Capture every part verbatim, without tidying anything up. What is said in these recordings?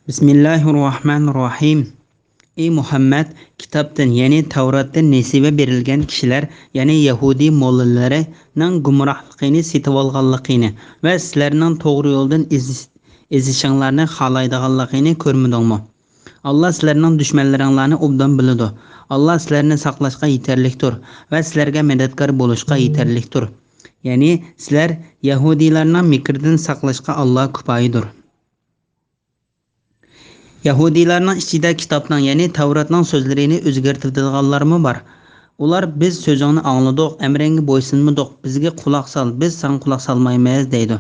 بىسمىللاھىررەھمانىررەھىم. ئى مۇھەممەد، كىتابتىن، يەنى تەۋراتتىن نېسىۋە بېرىلگەن كىشىلەر، يەنى يەھۇدىي موللىلىرىنىڭ گۇمراھلىقىنى سېتىۋالغانلىقىنى ۋە سىلەرنىڭ توغرا يولدىن ئېزىش-، ئېزىشىڭلارنى خالايدىغانلىقىنى كۆرمىدىڭمۇ؟ ئاللا سىلەرنىڭ دۈشمەنلىرىڭلارنى ئوبدان بىلىدۇ. ئاللا سىلەرنى ساقلاشقا يېتەرلىكتۇر ۋە سىلەرگە مەدەتكار بولۇشقا يېتەرلىكتۇر. يەنى سىلەر يەھۇدىيلارنىڭ مىكرىدىن ساقلاشقا ئاللا كۇپايىدۇر. يەھۇدىيلارنىڭ ئىچىدە كىتابنىڭ، يەنى تەۋراتنىڭ سۆزلىرىنى ئۆزگەرتىۋېتىدىغانلارمۇ بار. ئۇلار، «بىز سۆزۈڭنى ئاڭلىدۇق، ئەمرىڭگە بويسۇنمىدۇق، بىزگە قۇلاق سال، بىز ساڭا قۇلاق سالمايمىز» دەيدۇ.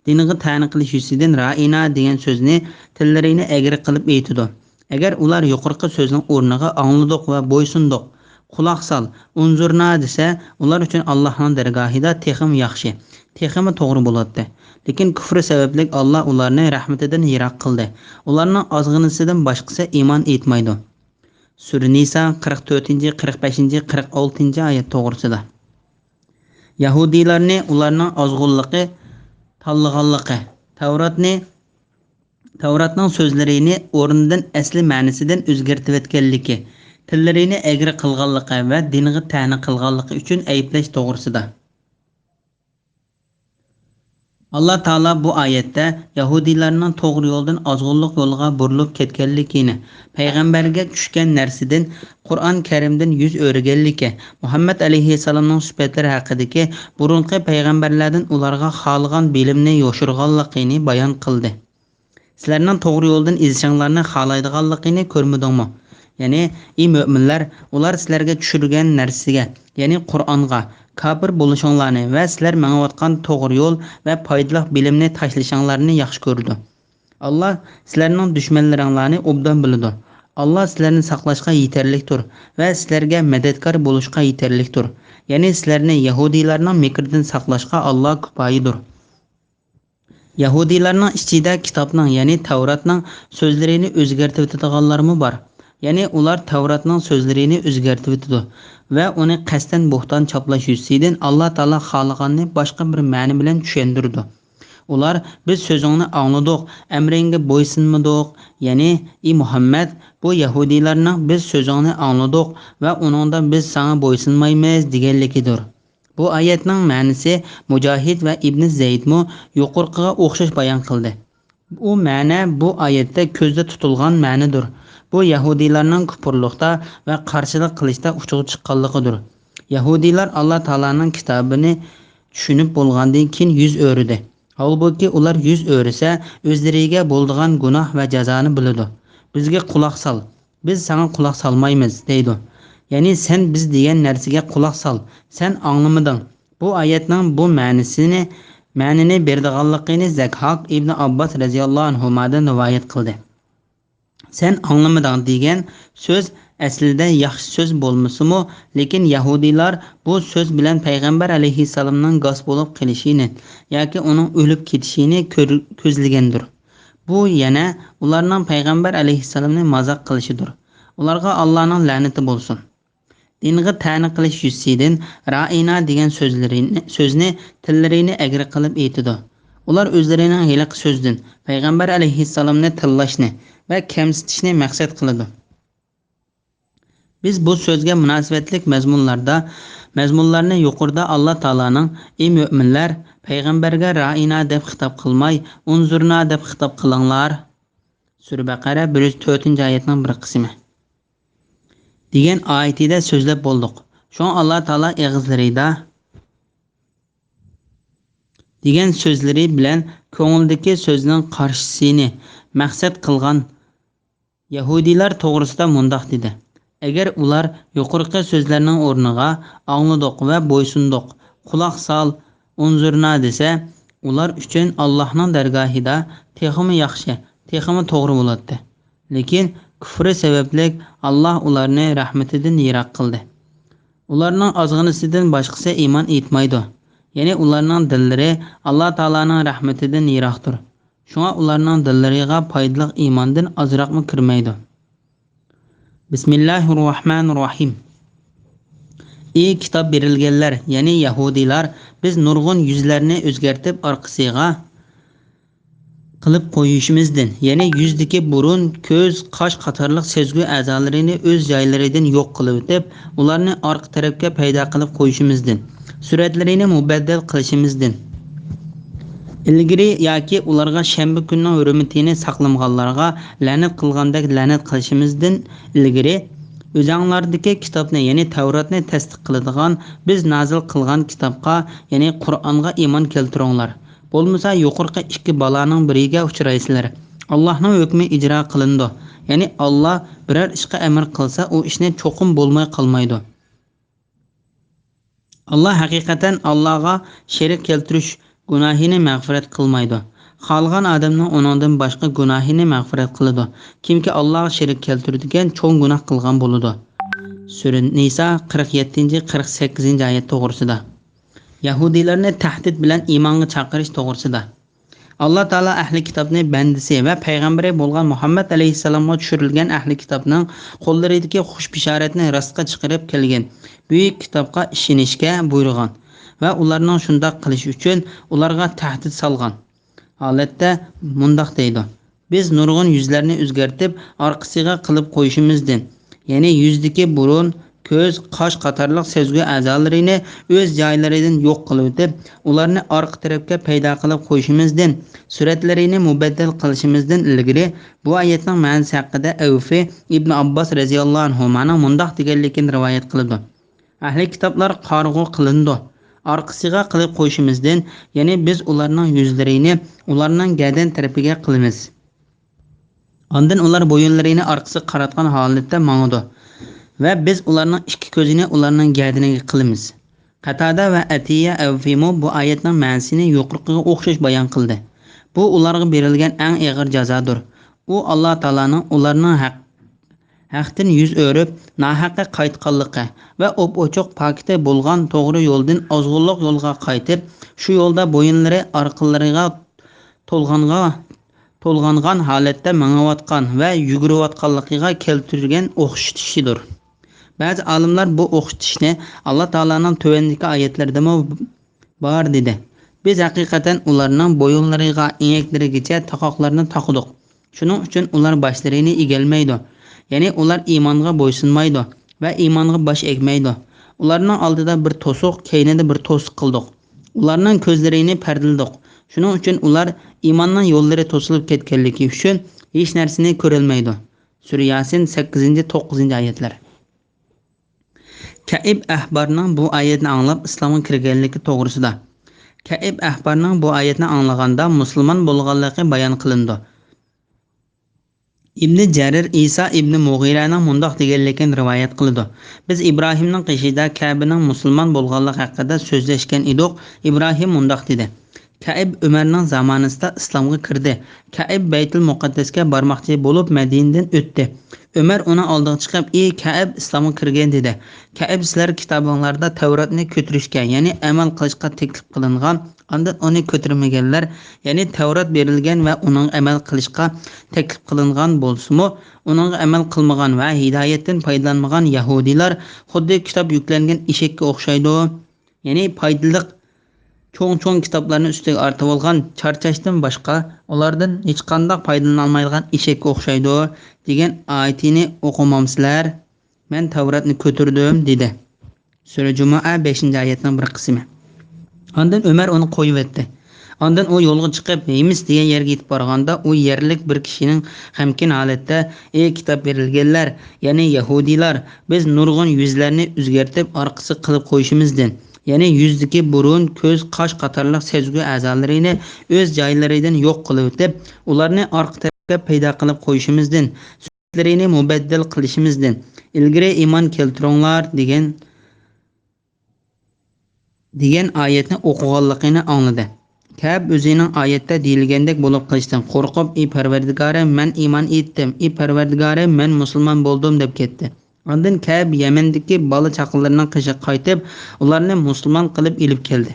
دىنغا تەنە قىلىش يۈزىسىدىن رائىنا دېگەن سۆزنى تىللىرىنى ئەگرى قىلىپ ئېيتىدۇ. ئەگەر ئۇلار يۇقىرىقى سۆزنىڭ ئورنىغا «ئاڭلىدۇق ۋە بويسۇندۇق، قۇلاق سال، ئۇنزۇرنا» دېسە، ئۇلار ئۈچۈن ئاللاھنىڭ دەرگاھىدا تېخىمۇ ياخشى، تېخىمۇ توغرا بولاتتى. لېكىن كۇفرى سەۋەبلىك ئاللا ئۇلارنى رەھمىتىدىن يىراق قىلدى. ئۇلارنىڭ ئازغىنىسىدىن باشقىسى ئىمان ئېيتمايدۇ. سۈرە نىسا، قىرىق تۆتىنچى، قىرىق بەشىنچى، قىرىق ئالتىنچى ئايەت توغرىسىدا. يەھۇدىيلارنى ئۇلارنىڭ ئازغۇنلىقى تاللىغانلىقى، تەۋراتنى، تەۋراتنىڭ سۆزلىرىنى ئورنىدىن ئەسلى مەنىسىدىن ئۆزگەرتىۋەتكەنلىكى، تىللىرىنى ئەگرى قىلغانلىقى ۋە دىنغا تەنە قىلغانلىقى ئۈچۈن ئەيىبلەش توغرىسىدا. ئاللا تائالا بۇ ئايەتتە يەھۇدىيلارنىڭ توغرا يولدىن ئازغۇنلۇق يولىغا بۇرۇلۇپ كەتكەنلىكىنى، پەيغەمبەرگە چۈشكەن نەرسىدىن، قۇرئان كەرىمدىن يۈز ئۆرۈگەنلىكى، مۇھەممەد ئەلەيھىسسالامنىڭ سۈپەتلىرى ھەققىدىكى بۇرۇنقى پەيغەمبەرلەردىن ئۇلارغا خالىغان بىلىمنى يوشۇرغانلىقىنى بايان قىلدى. سىلەرنىڭ توغرا يولدىن ئېزىشىڭلارنى خالايدىغانلىقىنى كۆرمىدىڭمۇ؟ يەنى، ئى مۆمىنلەر، ئۇلار سىلەرگە چۈشۈرگەن نەرسىگە، يەنى قۇرئانغا، كاپىر بولۇشۇڭلارنى ۋە سىلەر مېڭىۋاتقان توغرا يول ۋە پايدىلىق بىلىمنى تاشلىشىڭلارنى ياخشى كۆرىدۇ. ئاللا سىلەرنىڭ دۈشمەنلىرىڭلارنى ئوبدان بىلىدۇ. ئاللا سىلەرنى ساقلاشقا يېتەرلىكتۇر ۋە سىلەرگە مەدەتكار بولۇشقا يېتەرلىكتۇر. يەنى سىلەرنى يەھۇدىيلارنىڭ مىكرىدىن ساقلاشقا ئاللا كۇپايىدۇر. يەھۇدىيلارنىڭ ئىچىدە كىتابنىڭ، يەنى تەۋراتنىڭ سۆزلىرىنى ئۆزگەرتىۋېتىدىغانلارمۇ بار. يەنى ئۇلار تەۋراتنىڭ سۆزلىرىنى ئۆزگەرتىۋېتىدۇ ۋە ئۇنى قەستەن بوھتان چاپلاش يۈزىسىدىن ئاللا تائالا خالىغاننى باشقا بىر مەنە بىلەن چۈشەندۈرىدۇ. ئۇلار، «بىز سۆزۈڭنى ئاڭلىدۇق، ئەمرىڭگە بويسۇنمىدۇق»، يەنى، ئى مۇھەممەد، بۇ يەھۇدىيلارنىڭ «بىز سۆزۈڭنى ئاڭلىدۇق ۋە ئۇنىڭدا بىز ساڭا بويسۇنمايمىز» دېگەنلىكىدۇر. بۇ ئايەتنىڭ مەنىسى مۇجاھىد ۋە ئىبنى زەيدمۇ يۇقىرىقىغا ئوخشاش بايان قىلدى. بۇ مەنە بۇ ئايەتتە كۆزدە تۇتۇلغان مەنىدۇر. بۇ يەھۇدىيلارنىڭ كۇپۇرلۇقتا ۋە قارشىلىق قىلىشتا ئۇچىغا چىققانلىقىدۇر. يەھۇدىيلار ئاللا تائالانىڭ كىتابىنى چۈشىنىپ بولغاندىن كېيىن يۈز ئۆرۈدى. ھالبۇكى، ئۇلار يۈز ئۆرۈسە، ئۆزلىرىگە بولىدىغان گۇناھ ۋە جازانى بىلىدۇ. «بىزگە قۇلاق سال، بىز ساڭا قۇلاق سالمايمىز» دەيدۇ. يەنى، «سەن بىز دېگەن نەرسىگە قۇلاق سال، سەن ئاڭلىمىدىڭ.» بۇ ئايەتنىڭ بۇ مەنىسىنى، مەنىنى بېرىدىغانلىقىنى زەكھاك ئىبنى ئابباس رەزىياللاھۇ ئەنھۇمادىن رىۋايەت قىلدى. «سەن ئاڭلىمىدىڭ» دېگەن سۆز ئەسلىدە ياخشى سۆز بولمىسىمۇ، لېكىن يەھۇدىيلار بۇ سۆز بىلەن پەيغەمبەر ئەلەيھىسسالامنىڭ گاس بولۇپ قېلىشىنى ياكى ئۇنىڭ ئۆلۈپ كېتىشىنى كۆر-، كۆزلىگەندۇر. بۇ يەنە ئۇلارنىڭ پەيغەمبەر ئەلەيھىسسالامنى مازاق قىلىشىدۇر. ئۇلارغا ئاللانىڭ لەنىتى بولسۇن. دىنغا تەنە قىلىش يۈزىسىدىن رائىنا دېگەن سۆزلىرىنى، سۆزنى تىللىرىنى ئەگرى قىلىپ ئېيتىدۇ. ئۇلار ئۆزلىرىنىڭ ھېلىقى سۆزدىن پەيغەمبەر ئەلەيھىسسالامنى تىللاشنى ۋە كەمسىتىشنى مەقسەت قىلىدۇ. بىز بۇ سۆزگە مۇناسىۋەتلىك مەزمۇنلاردا، مەزمۇنلارنى يۇقىرىدا ئاللا تائالانىڭ، «ئى مۆمىنلەر، پەيغەمبەرگە رائىنا دەپ خىتاب قىلماي، ئۇنزۇرنا دەپ خىتاب قىلىڭلار» سۈرە بەقەرە بىر يۈز تۆتىنچى ئايەتنىڭ بىر قىسمى دېگەن ئايىتىدە سۆزلەپ بولدۇق. شۇڭا ئاللا تائالا ئېغىزلىرىدا دېگەن سۆزلىرى بىلەن كۆڭۈلدىكى سۆزنىڭ قارشىسىنى مەقسەت قىلغان يەھۇدىيلار توغرىسىدا مۇنداق دېدى: «ئەگەر ئۇلار يۇقىرىقى سۆزلەرنىڭ ئورنىغا ئاڭلىدۇق ۋە بويسۇندۇق، قۇلاق سال، ئۇنزۇرنا دېسە، ئۇلار ئۈچۈن ئاللاھنىڭ دەرگاھىدا تېخىمۇ ياخشى، تېخىمۇ توغرا بولاتتى. لېكىن كۇفرى سەۋەبلىك ئاللاھ ئۇلارنى رەھمىتىدىن يىراق قىلدى. ئۇلارنىڭ ئازغىنىسىدىن باشقىسى ئىمان ئېيتمايدۇ. يەنى ئۇلارنىڭ دىللىرى ئاللاھ تائالانىڭ رەھمىتىدىن يىراقتۇر. شۇڭا ئۇلارنىڭ دىللىرىغا پايدىلىق ئىماندىن ئازراقمۇ كىرمەيدۇ.» بىسمىللاھىررەھمانىررەھىم. ئى كىتاب بېرىلگەنلەر، يەنى يەھۇدىيلار، بىز نۇرغۇن يۈزلەرنى ئۆزگەرتىپ ئارقىسىغا قىلىپ قويۇشىمىزدىن، يەنى يۈزدىكى بۇرۇن، كۆز، قاش قاتارلىق سەزگۈ ئەزالىرىنى ئۆز جايلىرىدىن يوق قىلىۋېتىپ، ئۇلارنى ئارقا تەرەپكە پەيدا قىلىپ قويۇشىمىزدىن، سۈرەتلىرىنى مۇبەددەل قىلىشىمىزدىن ئىلگىرى ياكى ئۇلارغا شەنبە كۈنىنىڭ ھۆرمىتىنى ساقلىمىغانلارغا لەنەت قىلغاندەك لەنەت قىلىشىمىزدىن ئىلگىرى، ئۆزەڭلاردىكى كىتابنى، يەنى تەۋراتنى تەستىق قىلىدىغان بىز نازىل قىلغان كىتابقا، يەنى قۇرئانغا ئىمان كەلتۈرۈڭلار. بولمىسا يۇقىرىقى ئىككى بالانىڭ بىرىگە ئۇچرايسىلەر. ئاللاھنىڭ ھۆكمى ئىجرا قىلىنىدۇ. يەنى ئاللا بىرەر ئىشقا ئەمر قىلسا، ئۇ ئىشنى چوقۇم بولماي قالمايدۇ. ئاللا ھەقىقەتەن ئاللاغا شېرىك كەلتۈرۈش گۇناھىنى مەغپىرەت قىلمايدۇ. خالىغان ئادەمنىڭ ئۇنىڭدىن باشقا گۇناھىنى مەغپىرەت قىلىدۇ. كىمكى ئاللاغا شېرىك كەلتۈرىدىكەن، چوڭ گۇناھ قىلغان بولىدۇ. سۈرە نىسا قىرىق يەتتىنچى، قىرىق سەككىزىنچى ئايەت توغرىسىدا. يەھۇدىيلارنى تەھدىت بىلەن ئىمانغا چاقىرىش توغرىسىدا. ئاللا تائالا ئەھلى كىتابنى بەندىسى ۋە پەيغەمبىرى بولغان مۇھەممەد ئەلەيھىسسالامغا چۈشۈرۈلگەن ئەھلى كىتابنىڭ قوللىرىدىكى خۇش بېشارەتنى راستقا چىقىرىپ كەلگەن بۈيۈك كىتابقا ئىشىنىشكە بۇيرۇغان ۋە ئۇلارنىڭ شۇنداق قىلىشى ئۈچۈن ئۇلارغا تەھدىت سالغان ھالەتتە مۇنداق دەيدۇ: بىز نۇرغۇن يۈزلەرنى ئۆزگەرتىپ، ئارقىسىغا قىلىپ قويۇشىمىزدىن، يەنى يۈزدىكى بۇرۇن، كۆز، قاش قاتارلىق سەزگۈ ئەزالىرىنى ئۆز جايلىرىدىن يوق قىلىۋېتىپ، ئۇلارنى ئارقا تەرەپكە پەيدا قىلىپ قويۇشىمىزدىن، سۈرەتلىرىنى مۇبەددەل قىلىشىمىزدىن ئىلگىرى، بۇ ئايەتنىڭ مەنىسى ھەققىدە ئەۋفى ئىبنى ئابباس رەزىياللاھۇ ئەنھۇمانىڭ مۇنداق دېگەنلىكىنى رىۋايەت قىلىدۇ: ئەھلى كىتابلار قارىغۇ قىلىنىدۇ. ئارقىسىغا قىلىپ قويۇشىمىزدىن، يەنى بىز ئۇلارنىڭ يۈزلىرىنى ئۇلارنىڭ گەدەن تەرىپىگە قىلىمىز. ئاندىن ئۇلار بويۇنلىرىنى ئارقىسىغا قاراتقان ھالەتتە ماڭىدۇ ۋە بىز ئۇلارنىڭ ئىككى كۆزىنى ئۇلارنىڭ گەدىنىگە قىلىمىز. قاتادە ۋە ئەتىيە ئەۋفىمۇ بۇ ئايەتنىڭ مەنىسىنى يۇقىرىقىغا ئوخشاش بايان قىلدى. بۇ ئۇلارغا بېرىلگەن ئەڭ ئېغىر جازادۇر. ئۇ ئاللا تائالانىڭ ئۇلارنىڭ ھەق، ھەقتىن يۈز ئۆرۈپ، ناھەققە قايتقانلىقى ۋە ئوپئوچۇق پاكىتى بولغان توغرا يولدىن ئازغۇنلۇق يولغا قايتىپ، شۇ يولدا بويۇنلىرى ئارقىلىرىغا تولغانغا، تولغانغان ھالەتتە مېڭىۋاتقان ۋە يۈگۈرۈۋاتقانلىقىغا كەلتۈرگەن ئوخشىتىشىدۇر. بەزى ئالىملار بۇ ئوخشىتىشنى ئاللا تائالانىڭ تۆۋەندىكى ئايەتلىرىدىمۇ بار دېدى. بىز ھەقىقەتەن ئۇلارنىڭ بويۇنلىرىغا، ئېڭەكلىرىگىچە تاقاقلارنى تاقىدۇق. شۇنىڭ ئۈچۈن ئۇلار باشلىرىنى ئىگەلمەيدۇ. يەنى ئۇلار ئىمانغا بويسۇنمايدۇ ۋە ئىمانغا باش ئەگمەيدۇ. ئۇلارنىڭ ئالدىدا بىر توسۇق، كەينىدە بىر توسۇق قىلدۇق. ئۇلارنىڭ كۆزلىرىنى پەردىلىدۇق. شۇنىڭ ئۈچۈن ئۇلار ئىماننىڭ يوللىرى توسۇلۇپ كەتكەنلىكى ئۈچۈن ھېچ نەرسىنى كۆرەلمەيدۇ. سۈرە ياسىن، سەككىزىنچى، توققۇزىنچى ئايەتلەر. كەئىب ئەھبارنىڭ بۇ ئايەتنى ئاڭلاپ ئىسلامغا كىرگەنلىكى توغرىسىدا. كەئىب ئەھبارنىڭ بۇ ئايەتنى ئاڭلىغاندا مۇسۇلمان بولغانلىقى بايان قىلىنىدۇ. ئىبنى جەرىر ئىسا ئىبنى مۇغىرەنىڭ مۇنداق دېگەنلىكىنى رىۋايەت قىلىدۇ: بىز ئىبراھىمنىڭ قېشىدا كەبىنىڭ مۇسۇلمان بولغانلىقى ھەققىدە سۆزلەشكەن ئىدۇق. ئىبراھىم مۇنداق دېدى: كەئىب ئۆمەرنىڭ زامانىسىدا ئىسلامغا كىردى. كەئىب بەيتۇل مۇقەددەسكە بارماقچى بولۇپ مەدىنىدىن ئۆتتى. ئۆمەر ئۇنىڭ ئالدىغا چىقىپ، ئى كەئىب، ئىسلامغا كىرگىن، دېدى. كەئىب، سىلەر كىتابىڭلاردا تەۋراتنى كۆتۈرۈشكە، يەنى ئەمەل قىلىشقا تەكلىپ قىلىنغان، ئاندىن ئۇنى كۆتۈرمىگەنلەر، يەنى تەۋرات بېرىلگەن ۋە ئۇنىڭغا ئەمەل قىلىشقا تەكلىپ قىلىنغان بولسىمۇ، ئۇنىڭغا ئەمەل قىلمىغان ۋە ھىدايەتتىن پايدىلانمىغان يەھۇدىيلار خۇددى كىتاب يۈكلەنگەن ئېشەككە ئوخشايدۇ. يەنى پايدىلىق چوڭ-چوڭ كىتابلارنى ئۈستىگە ئارتىۋالغان چارچاشتىن باشقا ئۇلاردىن ھېچقانداق پايدىلىنالمايدىغان ئېشەككە ئوخشايدۇ دېگەن ئايىتىنى ئوقۇمامسىلەر؟ مەن تەۋراتنى كۆتۈردۈم، دېدى. سۈرە جۇمۇئە، بەشىنچى ئايەتنىڭ بىر قىسمى. ئاندىن ئۆمەر ئۇنى قويۇۋەتتى. ئاندىن ئۇ يولغا چىقىپ، ھىمس دېگەن يەرگە يېتىپ بارغاندا، ئۇ يەرلىك بىر كىشىنىڭ غەمكىن ھالەتتە: ئى كىتاب بېرىلگەنلەر، يەنى يەھۇدىيلار، بىز نۇرغۇن يۈزلەرنى ئۆزگەرتىپ، ئارقىسىغا قىلىپ قويۇشىمىزدىن، يەنى يۈزدىكى بۇرۇن، كۆز، قاش قاتارلىق سەزگۈ ئەزالىرىنى ئۆز جايلىرىدىن يوق قىلىۋېتىپ، ئۇلارنى ئارقا تەرەپكە پەيدا قىلىپ قويۇشىمىزدىن، سۈرەتلىرىنى مۇبەددەل قىلىشىمىزدىن ئىلگىرى ئىمان كەلتۈرۈڭلار دېگەن، دېگەن ئايەتنى ئوقۇغانلىقىنى ئاڭلىدى. كەئب ئۆزىنىڭ ئايەتتە دېيىلگەندەك بولۇپ قېلىشتىن قورقۇپ، ئى پەرۋەردىگارىم، مەن ئىمان ئېيتتىم، ئى پەرۋەردىگارىم، مەن مۇسۇلمان بولدۇم، دەپ كەتتى. ئاندىن كەئب يەمەندىكى بالا چاقىلىرىنىڭ قېشىغا قايتىپ، ئۇلارنى مۇسۇلمان قىلىپ ئېلىپ كەلدى.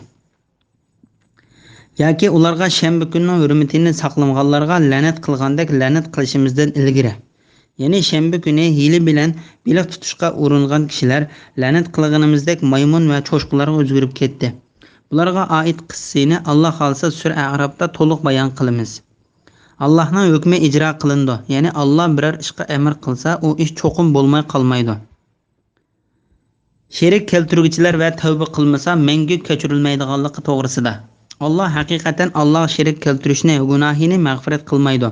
ياكى ئۇلارغا شەنبە كۈنىنىڭ ھۆرمىتىنى ساقلىمىغانلارغا لەنەت قىلغاندەك لەنەت قىلىشىمىزدىن ئىلگىرى، يەنى شەنبە كۈنى ھىيلە بىلەن بېلىق تۇتۇشقا ئۇرۇنغان كىشىلەر لەنەت قىلغىنىمىزدەك مايمۇن ۋە چوشقىلارغا ئۆزگىرىپ كەتتى. بۇلارغا ئائىت قىسسىنى، ئاللا خالىسا، سۈرە ئەئرافتا تولۇق بايان قىلىمىز. ئاللاھنىڭ ھۆكمى ئىجرا قىلىنىدۇ، يەنى ئاللا بىرەر ئىشقا ئەمر قىلسا، ئۇ ئىش چوقۇم بولماي قالمايدۇ. شېرىك كەلتۈرگۈچىلەر ۋە تەۋبە قىلمىسا، مەڭگۈ كەچۈرۈلمەيدىغانلىقى توغرىسىدا. ئاللا ھەقىقەتەن ئاللاغا شېرىك كەلتۈرۈشنى، گۇناھىنى مەغپىرەت قىلمايدۇ.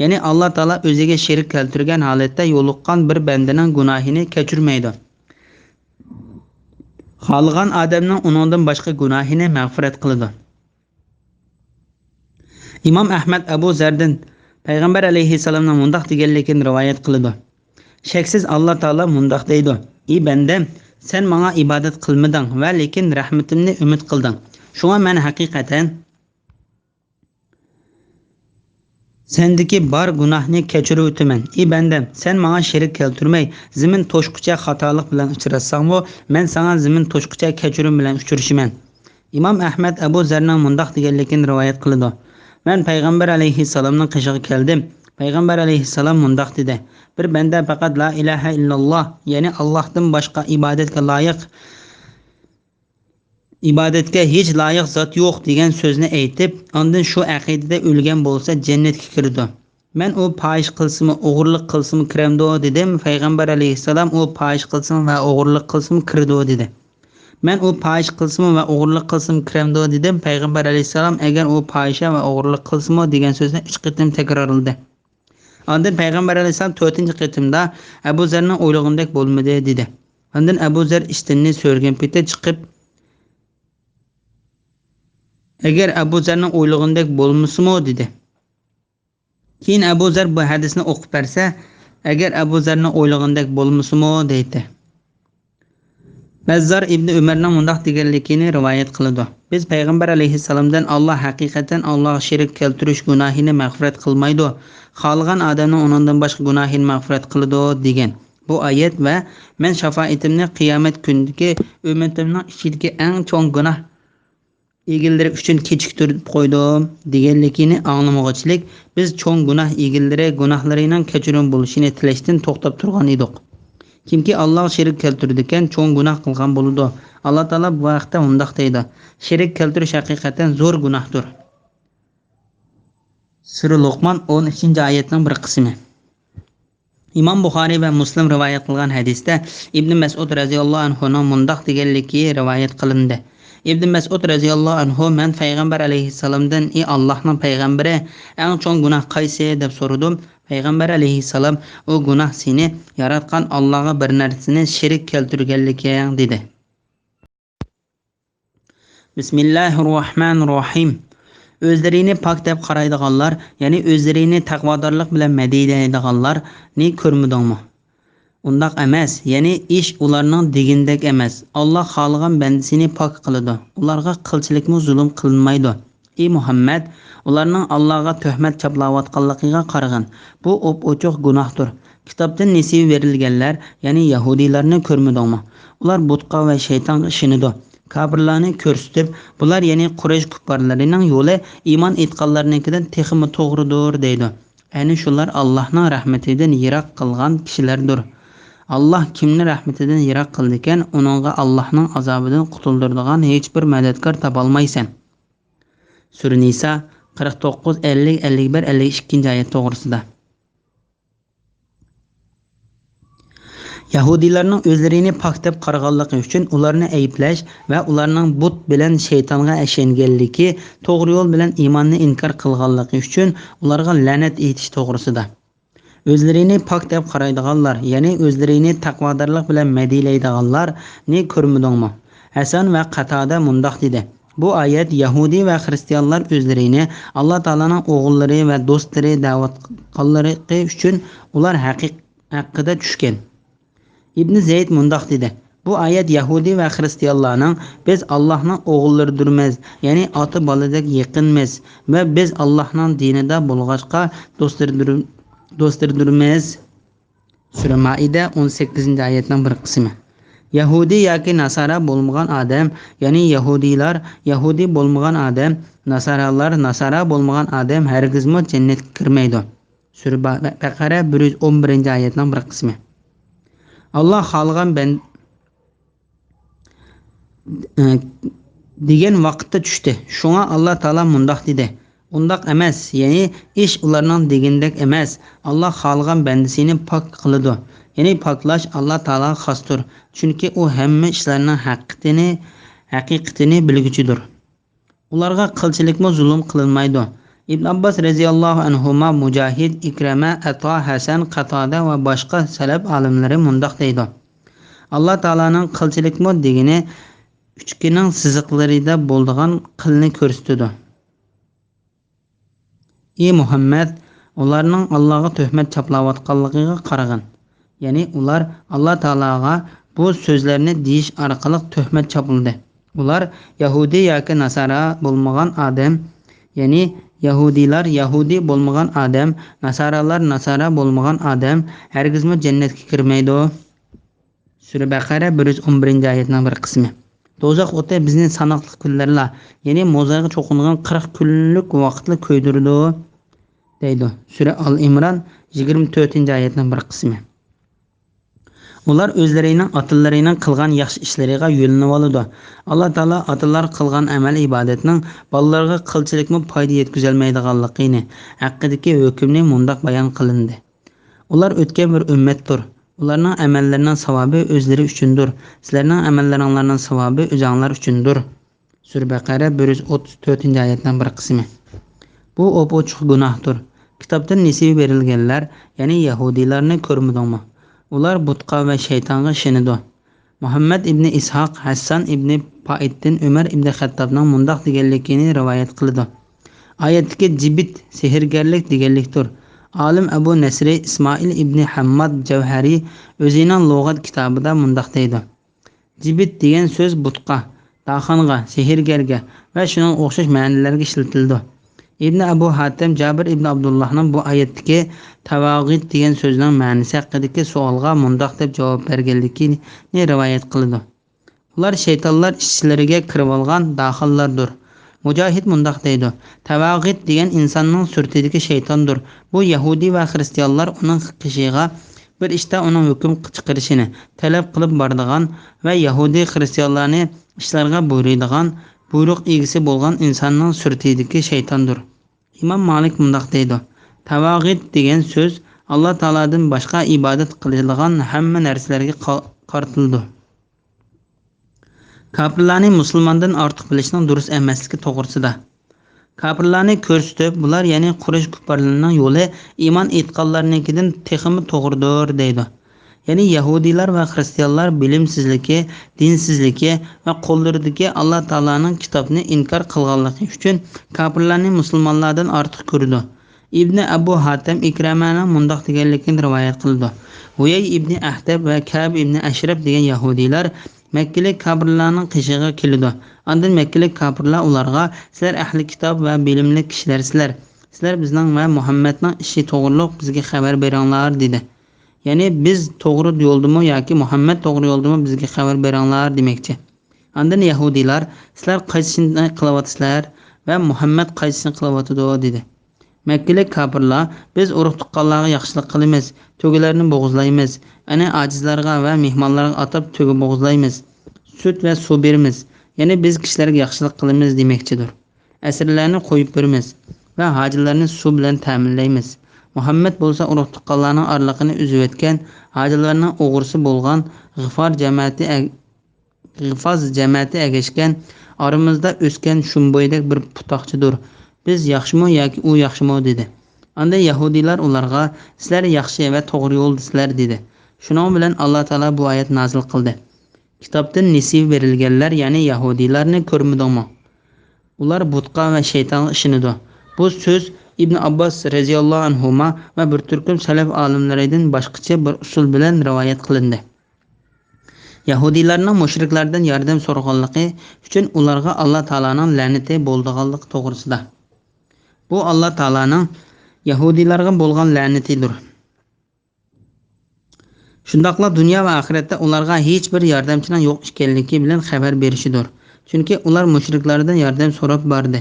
يەنى ئاللا تائالا ئۆزىگە شېرىك كەلتۈرگەن ھالەتتە يولۇققان بىر بەندىنىڭ گۇناھىنى كەچۈرمەيدۇ. خالىغان ئادەمنىڭ ئۇنىڭدىن باشقا گۇناھىنى مەغپىرەت قىلىدۇ. ئىمام ئەھمەد ئەبۇ زەردىن پەيغەمبەر ئەلەيھىسسالامنىڭ مۇنداق دېگەنلىكىنى رىۋايەت قىلىدۇ. شەكسىز ئاللا تائالا مۇنداق دەيدۇ: «ئى بەندەم، سەن ماڭا ئىبادەت قىلمىدىڭ ۋە لېكىن رەھمىتىمنى ئۈمىد قىلدىڭ. شۇڭا مەن ھەقىقەتەن سەندىكى بار گۇناھنى كەچۈرۈۋېتىمەن. ئى بەندەم، سەن ماڭا شېرىك كەلتۈرمەي، زېمىن توشقۇچە خاتالىق بىلەن ئۇچراتساڭمۇ، مەن ساڭا زېمىن توشقۇچە كەچۈرۈم بىلەن ئۇچرىشىمەن.» ئىمام ئەھمەد ئەبۇ زەرنىڭ مۇنداق دېگەنلىكىنى رىۋايەت قىلىدۇ: «مەن پەيغەمبەر ئەلەيھىسسالامنىڭ قېشىغا كەلدىم. پەيغەمبەر ئەلەيھىسسالام مۇنداق دېدى: بىر بەندە پەقەت لا ئىلاھە ئىللاللا، يەنى ئاللاھتىن باشقا ئىبادەتكە لايىق، ئىبادەتكە ھېچ لايىق زات يوق دېگەن سۆزنى ئېيتىپ، ئاندىن شۇ ئەقىدىدە ئۆلگەن بولسا جەننەتكە كىرىدۇ. مەن ئۇ پاھىش قىلسىمۇ، ئوغرىلىق قىلسىمۇ كىرەمدۇ دېدىم. پەيغەمبەر ئەلەيھىسسالام ئۇ پاھىش قىلسىمۇ ۋە ئوغرىلىق قىلسىمۇ كىرىدۇ دېدى. مەن ئۇ پاھىش قىلسىمۇ ۋە ئوغرىلىق قىلسىمۇ كىرەمدۇ دېدىم. پەيغەمبەر ئەلەيھىسسالام ئەگەر ئۇ پاھىشە ۋە ئوغرىلىق قىلسىمۇ دېگەن سۆزنى ئۈچ قېتىم تەكرارلىدى. ئاندىن پەيغەمبەر ئەلەيھىسسالام تۆتىنچى قېتىمدا ئەبۇ زەرنىڭ ئويلىغىنىدەك بولمىدى دېدى. ئاندىن ئەبۇ زەر ئىشتىنىنى سۈرگەن پېتى چىقىپ، ئەگەر ئەبۇ زەرنىڭ ئويلىغىنىدەك بولمىسىمۇ دېدى. كېيىن ئەبۇ زەر بۇ ھەدىسنى ئوقۇپ بەرسە، ئەگەر ئەبۇ زەرنىڭ ئويلىغىنىدەك بولمىسىمۇ دەيتتى. بەززار ئىبنى ئۆمەرنىڭ مۇنداق دېگەنلىكىنى رىۋايەت قىلىدۇ: بىز پەيغەمبەر ئەلەيھىسسالامدىن، «ئاللا ھەقىقەتەن ئاللاغا شېرىك كەلتۈرۈش گۇناھىنى مەغپىرەت قىلمايدۇ، خالىغان ئادەمنىڭ ئۇنىڭدىن باشقا گۇناھىنى مەغپىرەت قىلىدۇ» دېگەن. بۇ ئايەت ۋە «مەن شاپائىتىمنى قىيامەت كۈنىدىكى ئۈممىتىمنىڭ ئىچىدىكى ئەڭ چوڭ گۇناھ ئىگىلىرى ئۈچۈن كېچىكتۈرۈپ قويدۇم» دېگەنلىكىنى ئاڭلىمىغۇچىلىك، بىز چوڭ گۇناھ ئىگىلىرى گۇناھلىرىنىڭ كەچۈرۈم بولۇشىنى تىلەشتىن توختاپ تۇرغان ئىدۇق. كىمكى ئاللاغا شېرىك كەلتۈرىدىكەن، چوڭ گۇناھ قىلغان بولىدۇ. ئاللا تائالا بۇ ھەقتە مۇنداق دەيدۇ: «شېرىك كەلتۈرۈش ھەقىقەتەن زور گۇناھتۇر.» سۈرە لوقمان، ئون ئۈچىنچى ئايەتنىڭ بىر قىسمى. ئىمام بۇخارىي ۋە مۇسلىم رىۋايەت قىلغان ھەدىستە ئىبن مەسئۇد رەزىياللاھۇ ئەنھۇنىڭ مۇنداق دېگەنلىكى رىۋايەت قىلىندى. ئىبن مەسئۇد رەزىياللاھۇ ئەنھۇ: «مەن پەيغەمبەر ئەلەيھىسسالامدىن، ئى ئاللاھنىڭ پەيغەمبىرى، ئەڭ چوڭ گۇناھ قايسى؟» دەپ سورىدىم. پەيغەمبەر ئەلەيھىسسالام: «ئۇ گۇناھ سېنى ياراتقان ئاللاغا بىر نەرسىنى شېرىك كەلتۈرگەنلىكىڭ» دېدى. بىسمىللاھىررەھمانىررەھىم. ئۆزلىرىنى پاك دەپ قارايدىغانلار، يەنى ئۆزلىرىنى تەقۋادارلىق بىلەن مەدھىيلەيدىغانلارنى كۆرمىدىڭمۇ؟ ئۇنداق ئەمەس، يەنى ئىش ئۇلارنىڭ دېگىنىدەك ئەمەس. ئاللا خالىغان بەندىسىنى پاك قىلىدۇ. ئۇلارغا قىلچىلىكمۇ زۇلۇم قىلىنمايدۇ. ئى مۇھەممەد، ئۇلارنىڭ ئاللاغا تۆھمەت چاپلاۋاتقانلىقىغا قارىغىن. بۇ ئوپئوچۇق گۇناھتۇر. كىتابتىن نېسىۋە بېرىلگەنلەر، يەنى يەھۇدىيلارنى كۆرمىدىڭمۇ؟ ئۇلار بۇتقا ۋە شەيتانغا ئىشىنىدۇ. كاپىرلارنى كۆرسىتىپ، بۇلار، يەنى قۇرەيش كۇپپارلىرىنىڭ يولى ئىمان ئېيتقانلارنىڭكىدىن تېخىمۇ توغرىدۇر، دەيدۇ. ئەنە شۇلار ئاللاھنىڭ رەھمىتىدىن يىراق قالغان كىشىلەردۇر. ئاللاھ كىمنى رەھمىتىدىن يىراق قىلىدىكەن، ئۇنىڭغا ئاللاھنىڭ ئازابىدىن قۇتۇلدۇرىدىغان ھېچبىر مەدەتكار تاپالمايسەن. سۈرە نىسا، قىرىق توققۇز، ئەللىك، ئەللىك بىر، ئەللىك ئىككىنچى ئايەت توغرىسىدا. يەھۇدىيلارنىڭ ئۆزلىرىنى پاك دەپ قارىغانلىقى ئۈچۈن ئۇلارنى ئەيىبلەش ۋە ئۇلارنىڭ بۇت بىلەن شەيتانغا ئىشەنگەنلىكى، توغرا يول بىلەن ئىماننى ئىنكار قىلغانلىقى ئۈچۈن ئۇلارغا لەنەت ئېيتىش توغرىسىدا. ئۆزلىرىنى پاك دەپ قارايدىغانلار، يەنى ئۆزلىرىنى تەقۋادارلىق بىلەن مەدھىيلەيدىغانلارنى كۆرمىدىڭمۇ؟ ھەسەن ۋە قاتادە مۇنداق دېدى: بۇ ئايەت يەھۇدىي ۋە خىرىستىيانلار ئۆزلىرىنى ئاللا تائالانىڭ ئوغۇللىرى ۋە دوستلىرى دەۋاتقانلىقى ئۈچۈن ئۇلار ھەقىق-، ھەققىدە چۈشكەن. ئىبنى زەيد مۇنداق دېدى: بۇ ئايەت يەھۇدىي ۋە خىرىستىيانلارنىڭ «بىز ئاللاھنىڭ ئوغۇللىرىدۇرمىز، يەنى ئاتا-بالىدەك يېقىنمىز ۋە بىز ئاللاھنىڭ دىنىدا بولغاچقا دوستلىرىدۇر-، دوستلىرىدۇرمىز.» سۈرە مائىدە، ئون سەككىزىنچى ئايەتنىڭ بىر قىسمى. يەھۇدىي ياكى ناسارا بولمىغان ئادەم، يەنى يەھۇدىيلار يەھۇدىي بولمىغان ئادەم، ناسارالار ناسارا بولمىغان ئادەم ھەرگىزمۇ جەننەتكە كىرمەيدۇ. سۈرە با-، بەقەرە، بىر يۈز ئون بىرىنچى ئايەتنىڭ بىر قىسمى. ئاللا خالىغان بەن-، ئە، دېگەن ۋاقىتتا چۈشتى. شۇڭا ئاللا تائالا مۇنداق دېدى: ئۇنداق ئەمەس، يەنى ئىش ئۇلارنىڭ دېگىنىدەك ئەمەس. ئاللا خالىغان بەندىسىنى پاك قىلىدۇ. يەنى پاكلاش ئاللا تائالاغا خاستۇر. چۈنكى ئۇ ھەممە ئىشلارنىڭ ھەقىقىتىنى، ھەقىقىتىنى بىلگۈچىدۇر. ئۇلارغا قىلچىلىكمۇ زۇلۇم قىلىنمايدۇ. ئىبن ئابباس رەزىياللاھۇ ئەنھۇما، مۇجاھىد، ئىكرىمە، ئەتا، ھەسەن، قاتادە ۋە باشقا سەلەپ ئالىملىرى مۇنداق دەيدۇ: ئاللا تائالانىڭ قىلچىلىكمۇ دېگىنى ئۈچكىنىڭ سىزىقلىرىدا بولىدىغان قىلنى كۆرسىتىدۇ. ئى مۇھەممەد، ئۇلارنىڭ ئاللاغا تۆھمەت چاپلاۋاتقانلىقىغا قارىغىن. يەنى ئۇلار ئاللا تائالاغا بۇ سۆزلەرنى دېيىش ئارقىلىق تۆھمەت چاپلىدى. ئۇلار يەھۇدىي ياكى ناسارا بولمىغان ئادەم، يەنى يەھۇدىيلار يەھۇدىي بولمىغان ئادەم، ناسارالار ناسارا بولمىغان ئادەم ھەرگىزمۇ جەننەتكە كىرمەيدۇ. سۈرە بەقەرە، بىر يۈز ئون بىرىنچى ئايەتنىڭ بىر قىسمى. دوزاخ ئوتى بىزنى ساناقلىق كۈنلەرلا، يەنى موزايغا چوقۇنغان قىرىق كۈنلۈك ۋاقىتلا كۆيدۈرىدۇ، دەيدۇ. سۈرە ئال ئىمران، يىگىرمە تۆتىنچى ئايەتنىڭ بىر قىسمى. ئۇلار ئۆزلىرىنىڭ ئاتىلىرىنىڭ قىلغان ياخشى ئىشلىرىغا يۆلىنىۋالىدۇ. ئاللا تائالا ئاتىلار قىلغان ئەمەل ئىبادەتنىڭ بالىلارغا قىلچىلىكمۇ پايدا يەتكۈزەلمەيدىغانلىقىنى ھەققىدىكى ھۆكۈمنى مۇنداق بايان قىلىندى: ئۇلار ئۆتكەن بىر ئۈممەتتۇر. ئۇلارنىڭ ئەمەللىرىنىڭ ساۋابى ئۆزلىرى ئۈچۈندۇر. سىلەرنىڭ ئەمەللىرىڭلارنىڭ ساۋابى ئۆزۈڭلار ئۈچۈندۇر. سۈرە بەقەرە، بىر يۈز ئوتتۇز تۆتىنچى ئايەتنىڭ بىر قىسمى. بۇ ئوپئوچۇق گۇناھتۇر. كىتابتىن نېسىۋە بېرىلگەنلەر، يەنى يەھۇدىيلارنى كۆرمىدىڭمۇ؟ ئۇلار بۇتقا ۋە شەيتانغا ئىشىنىدۇ. مۇھەممەد ئىبنى ئىسھاق، ھەسسان ئىبنى پائىتتىن ئۆمەر ئىبنى خەتتابنىڭ مۇنداق دېگەنلىكىنى رىۋايەت قىلىدۇ. ئايەتتىكى جىبت سېھىرگەرلىك دېگەنلىكتۇر. ئالىم ئەبۇ نەسرى ئىسمائىل ئىبنى ھەمماد جەۋھەرى ئۆزىنىڭ لۇغەت كىتابىدا مۇنداق دەيدۇ: جىبت دېگەن سۆز بۇتقا، داخانغا، سېھىرگەرگە ۋە شۇنىڭغا ئوخشاش مەنىلەرگە ئىشلىتىلىدۇ. ئىبنى ئەبۇ ھاتەم جابىر ئىبنى ئابدۇللاھنىڭ بۇ ئايەتتىكى تاۋاغىت دېگەن سۆزنىڭ مەنىسى ھەققىدىكى سوئالغا مۇنداق دەپ جاۋاب بەرگەنلىكىنى رىۋايەت قىلىدۇ: ئۇلار شەيتانلار ئىچلىرىگە كىرىۋالغان داخانلاردۇر. مۇجاھىد مۇنداق دەيدۇ: تاۋاغىت دېگەن ئىنساننىڭ سۈرىتىدىكى شەيتاندۇر. بۇ يەھۇدىي ۋە خىرىستىيانلار ئۇنىڭ قېشىغا بىر ئىشتا ئۇنىڭ ھۆكۈم چىقىرىشىنى تەلەپ قىلىپ بارىدىغان ۋە يەھۇدىي خىرىستىيانلارنى ئىشلارغا بۇيرۇيدىغان، بۇيرۇق ئىگىسى بولغان ئىنساننىڭ سۈرىتىدىكى شەيتاندۇر. ئىمام مالىك مۇنداق دەيدۇ: تاۋاغىت دېگەن سۆز ئاللا تائالادىن باشقا ئىبادەت قىلىدىغان ھەممە نەرسىلەرگە قا-، قارىتىلىدۇ. كاپىرلارنى مۇسۇلماندىن ئارتۇق بىلىشنىڭ دۇرۇس ئەمەسلىكى توغرىسىدا. كاپىرلارنى كۆرسىتىپ، بۇلار، يەنى قۇرەيش كۇپپارلىرىنىڭ يولى ئىمان ئېيتقانلارنىڭكىدىن تېخىمۇ توغرىدۇر، دەيدۇ. يەنى يەھۇدىيلار ۋە خىرىستىيانلار بىلىمسىزلىكى، دىنسىزلىكى ۋە قوللىرىدىكى ئاللا تائالانىڭ كىتابىنى ئىنكار قىلغانلىقى ئۈچۈن كاپىرلارنى مۇسۇلمانلاردىن ئارتۇق كۆرىدۇ. ئىبنى ئەبۇ ھاتەم ئىكرەمەنىڭ مۇنداق دېگەنلىكىنى رىۋايەت قىلىدۇ: ھۇيەي ئىبنى ئەھتەب ۋە كەب ئىبنى ئەشرەپ دېگەن يەھۇدىيلار مەككىلىك كاپىرلارنىڭ قېشىغا كېلىدۇ. ئاندىن مەككىلىك كاپىرلار ئۇلارغا: سىلەر ئەھلى كىتاب ۋە بىلىملىك كىشىلەرسىلەر. سىلەر بىزنىڭ ۋە مۇھەممەدنىڭ ئىشى توغرۇلۇق بىزگە خەۋەر بېرىڭلار، دېدى. يەنى بىز توغرا يولدىمۇ ياكى مۇھەممەد توغرا يولدىمۇ بىزگە خەۋەر بېرىڭلار دېمەكچى. ئاندىن يەھۇدىيلار: سىلەر قايسىنى قىلىۋاتىسىلەر ۋە مۇھەممەد قايسىنى قىلىۋاتىدۇ؟ دېدى. مەككىلىك كاپىرلار: بىز ئۇرۇق-تۇغقانلارغا ياخشىلىق قىلىمىز، تۆگىلەرنى بوغۇزلايمىز، ئەنە ئاجىزلارغا ۋە مېھمانلارغا ئاتاپ تۆگە بوغۇزلايمىز، سۈت ۋە سۇ بېرىمىز، يەنى بىز كىشىلەرگە ياخشىلىق قىلىمىز دېمەكچىدۇر. ئەسىرلەرنى قويۇپ بېرىمىز ۋە ھاجىلارنى سۇ بىلەن تەمىنلەيمىز. مۇھەممەد بولسا ئۇرۇق-تۇغقانلارنىڭ ئارىلىقىنى ئۈزۈۋەتكەن، ھاجىلارنىڭ ئوغرىسى بولغان غىفار جەمەتى ئەگ-، غىفاز جەمەتى ئەگەشكەن، ئارىمىزدا ئۆسكەن شۇم بويىدەك بىر پۇتاقچىدۇر. بىز ياخشىمۇ ياكى ئۇ ياخشىمۇ؟ دېدى. ئاندىن يەھۇدىيلار ئۇلارغا: سىلەر ياخشى ۋە توغرا يولدىسىلەر، دېدى. شۇنىڭ بىلەن ئاللا تائالا بۇ ئايەت نازىل قىلدى: كىتابتىن نېسىۋە بېرىلگەنلەر، يەنى يەھۇدىيلارنى كۆرمىدىڭمۇ؟ ئۇلار بۇتقا ۋە شەيتانغا ئىشىنىدۇ. بۇ سۆز ئىبن ئابباس رەزىياللاھۇ ئەنھۇما ۋە بىر تۈركۈم سەلەف ئالىملىرىدىن باشقىچە بىر ئۇسۇل بىلەن رىۋايەت قىلىندى. يەھۇدىيلارنىڭ مۇشرىكلاردىن ياردەم سورىغانلىقى ئۈچۈن ئۇلارغا ئاللا تائالانىڭ لەنىتى بولىدىغانلىقى توغرىسىدا. بۇ ئاللا تائالانىڭ يەھۇدىيلارغا بولغان لەنىتىدۇر. شۇنداقلا دۇنيا ۋە ئاخىرەتتە ئۇلارغا ھېچ بىر ياردەمچىنىڭ يوق ئىكەنلىكى بىلەن خەۋەر بېرىشىدۇر. چۈنكى ئۇلار مۇشرىكلاردىن ياردەم سوراپ باردى.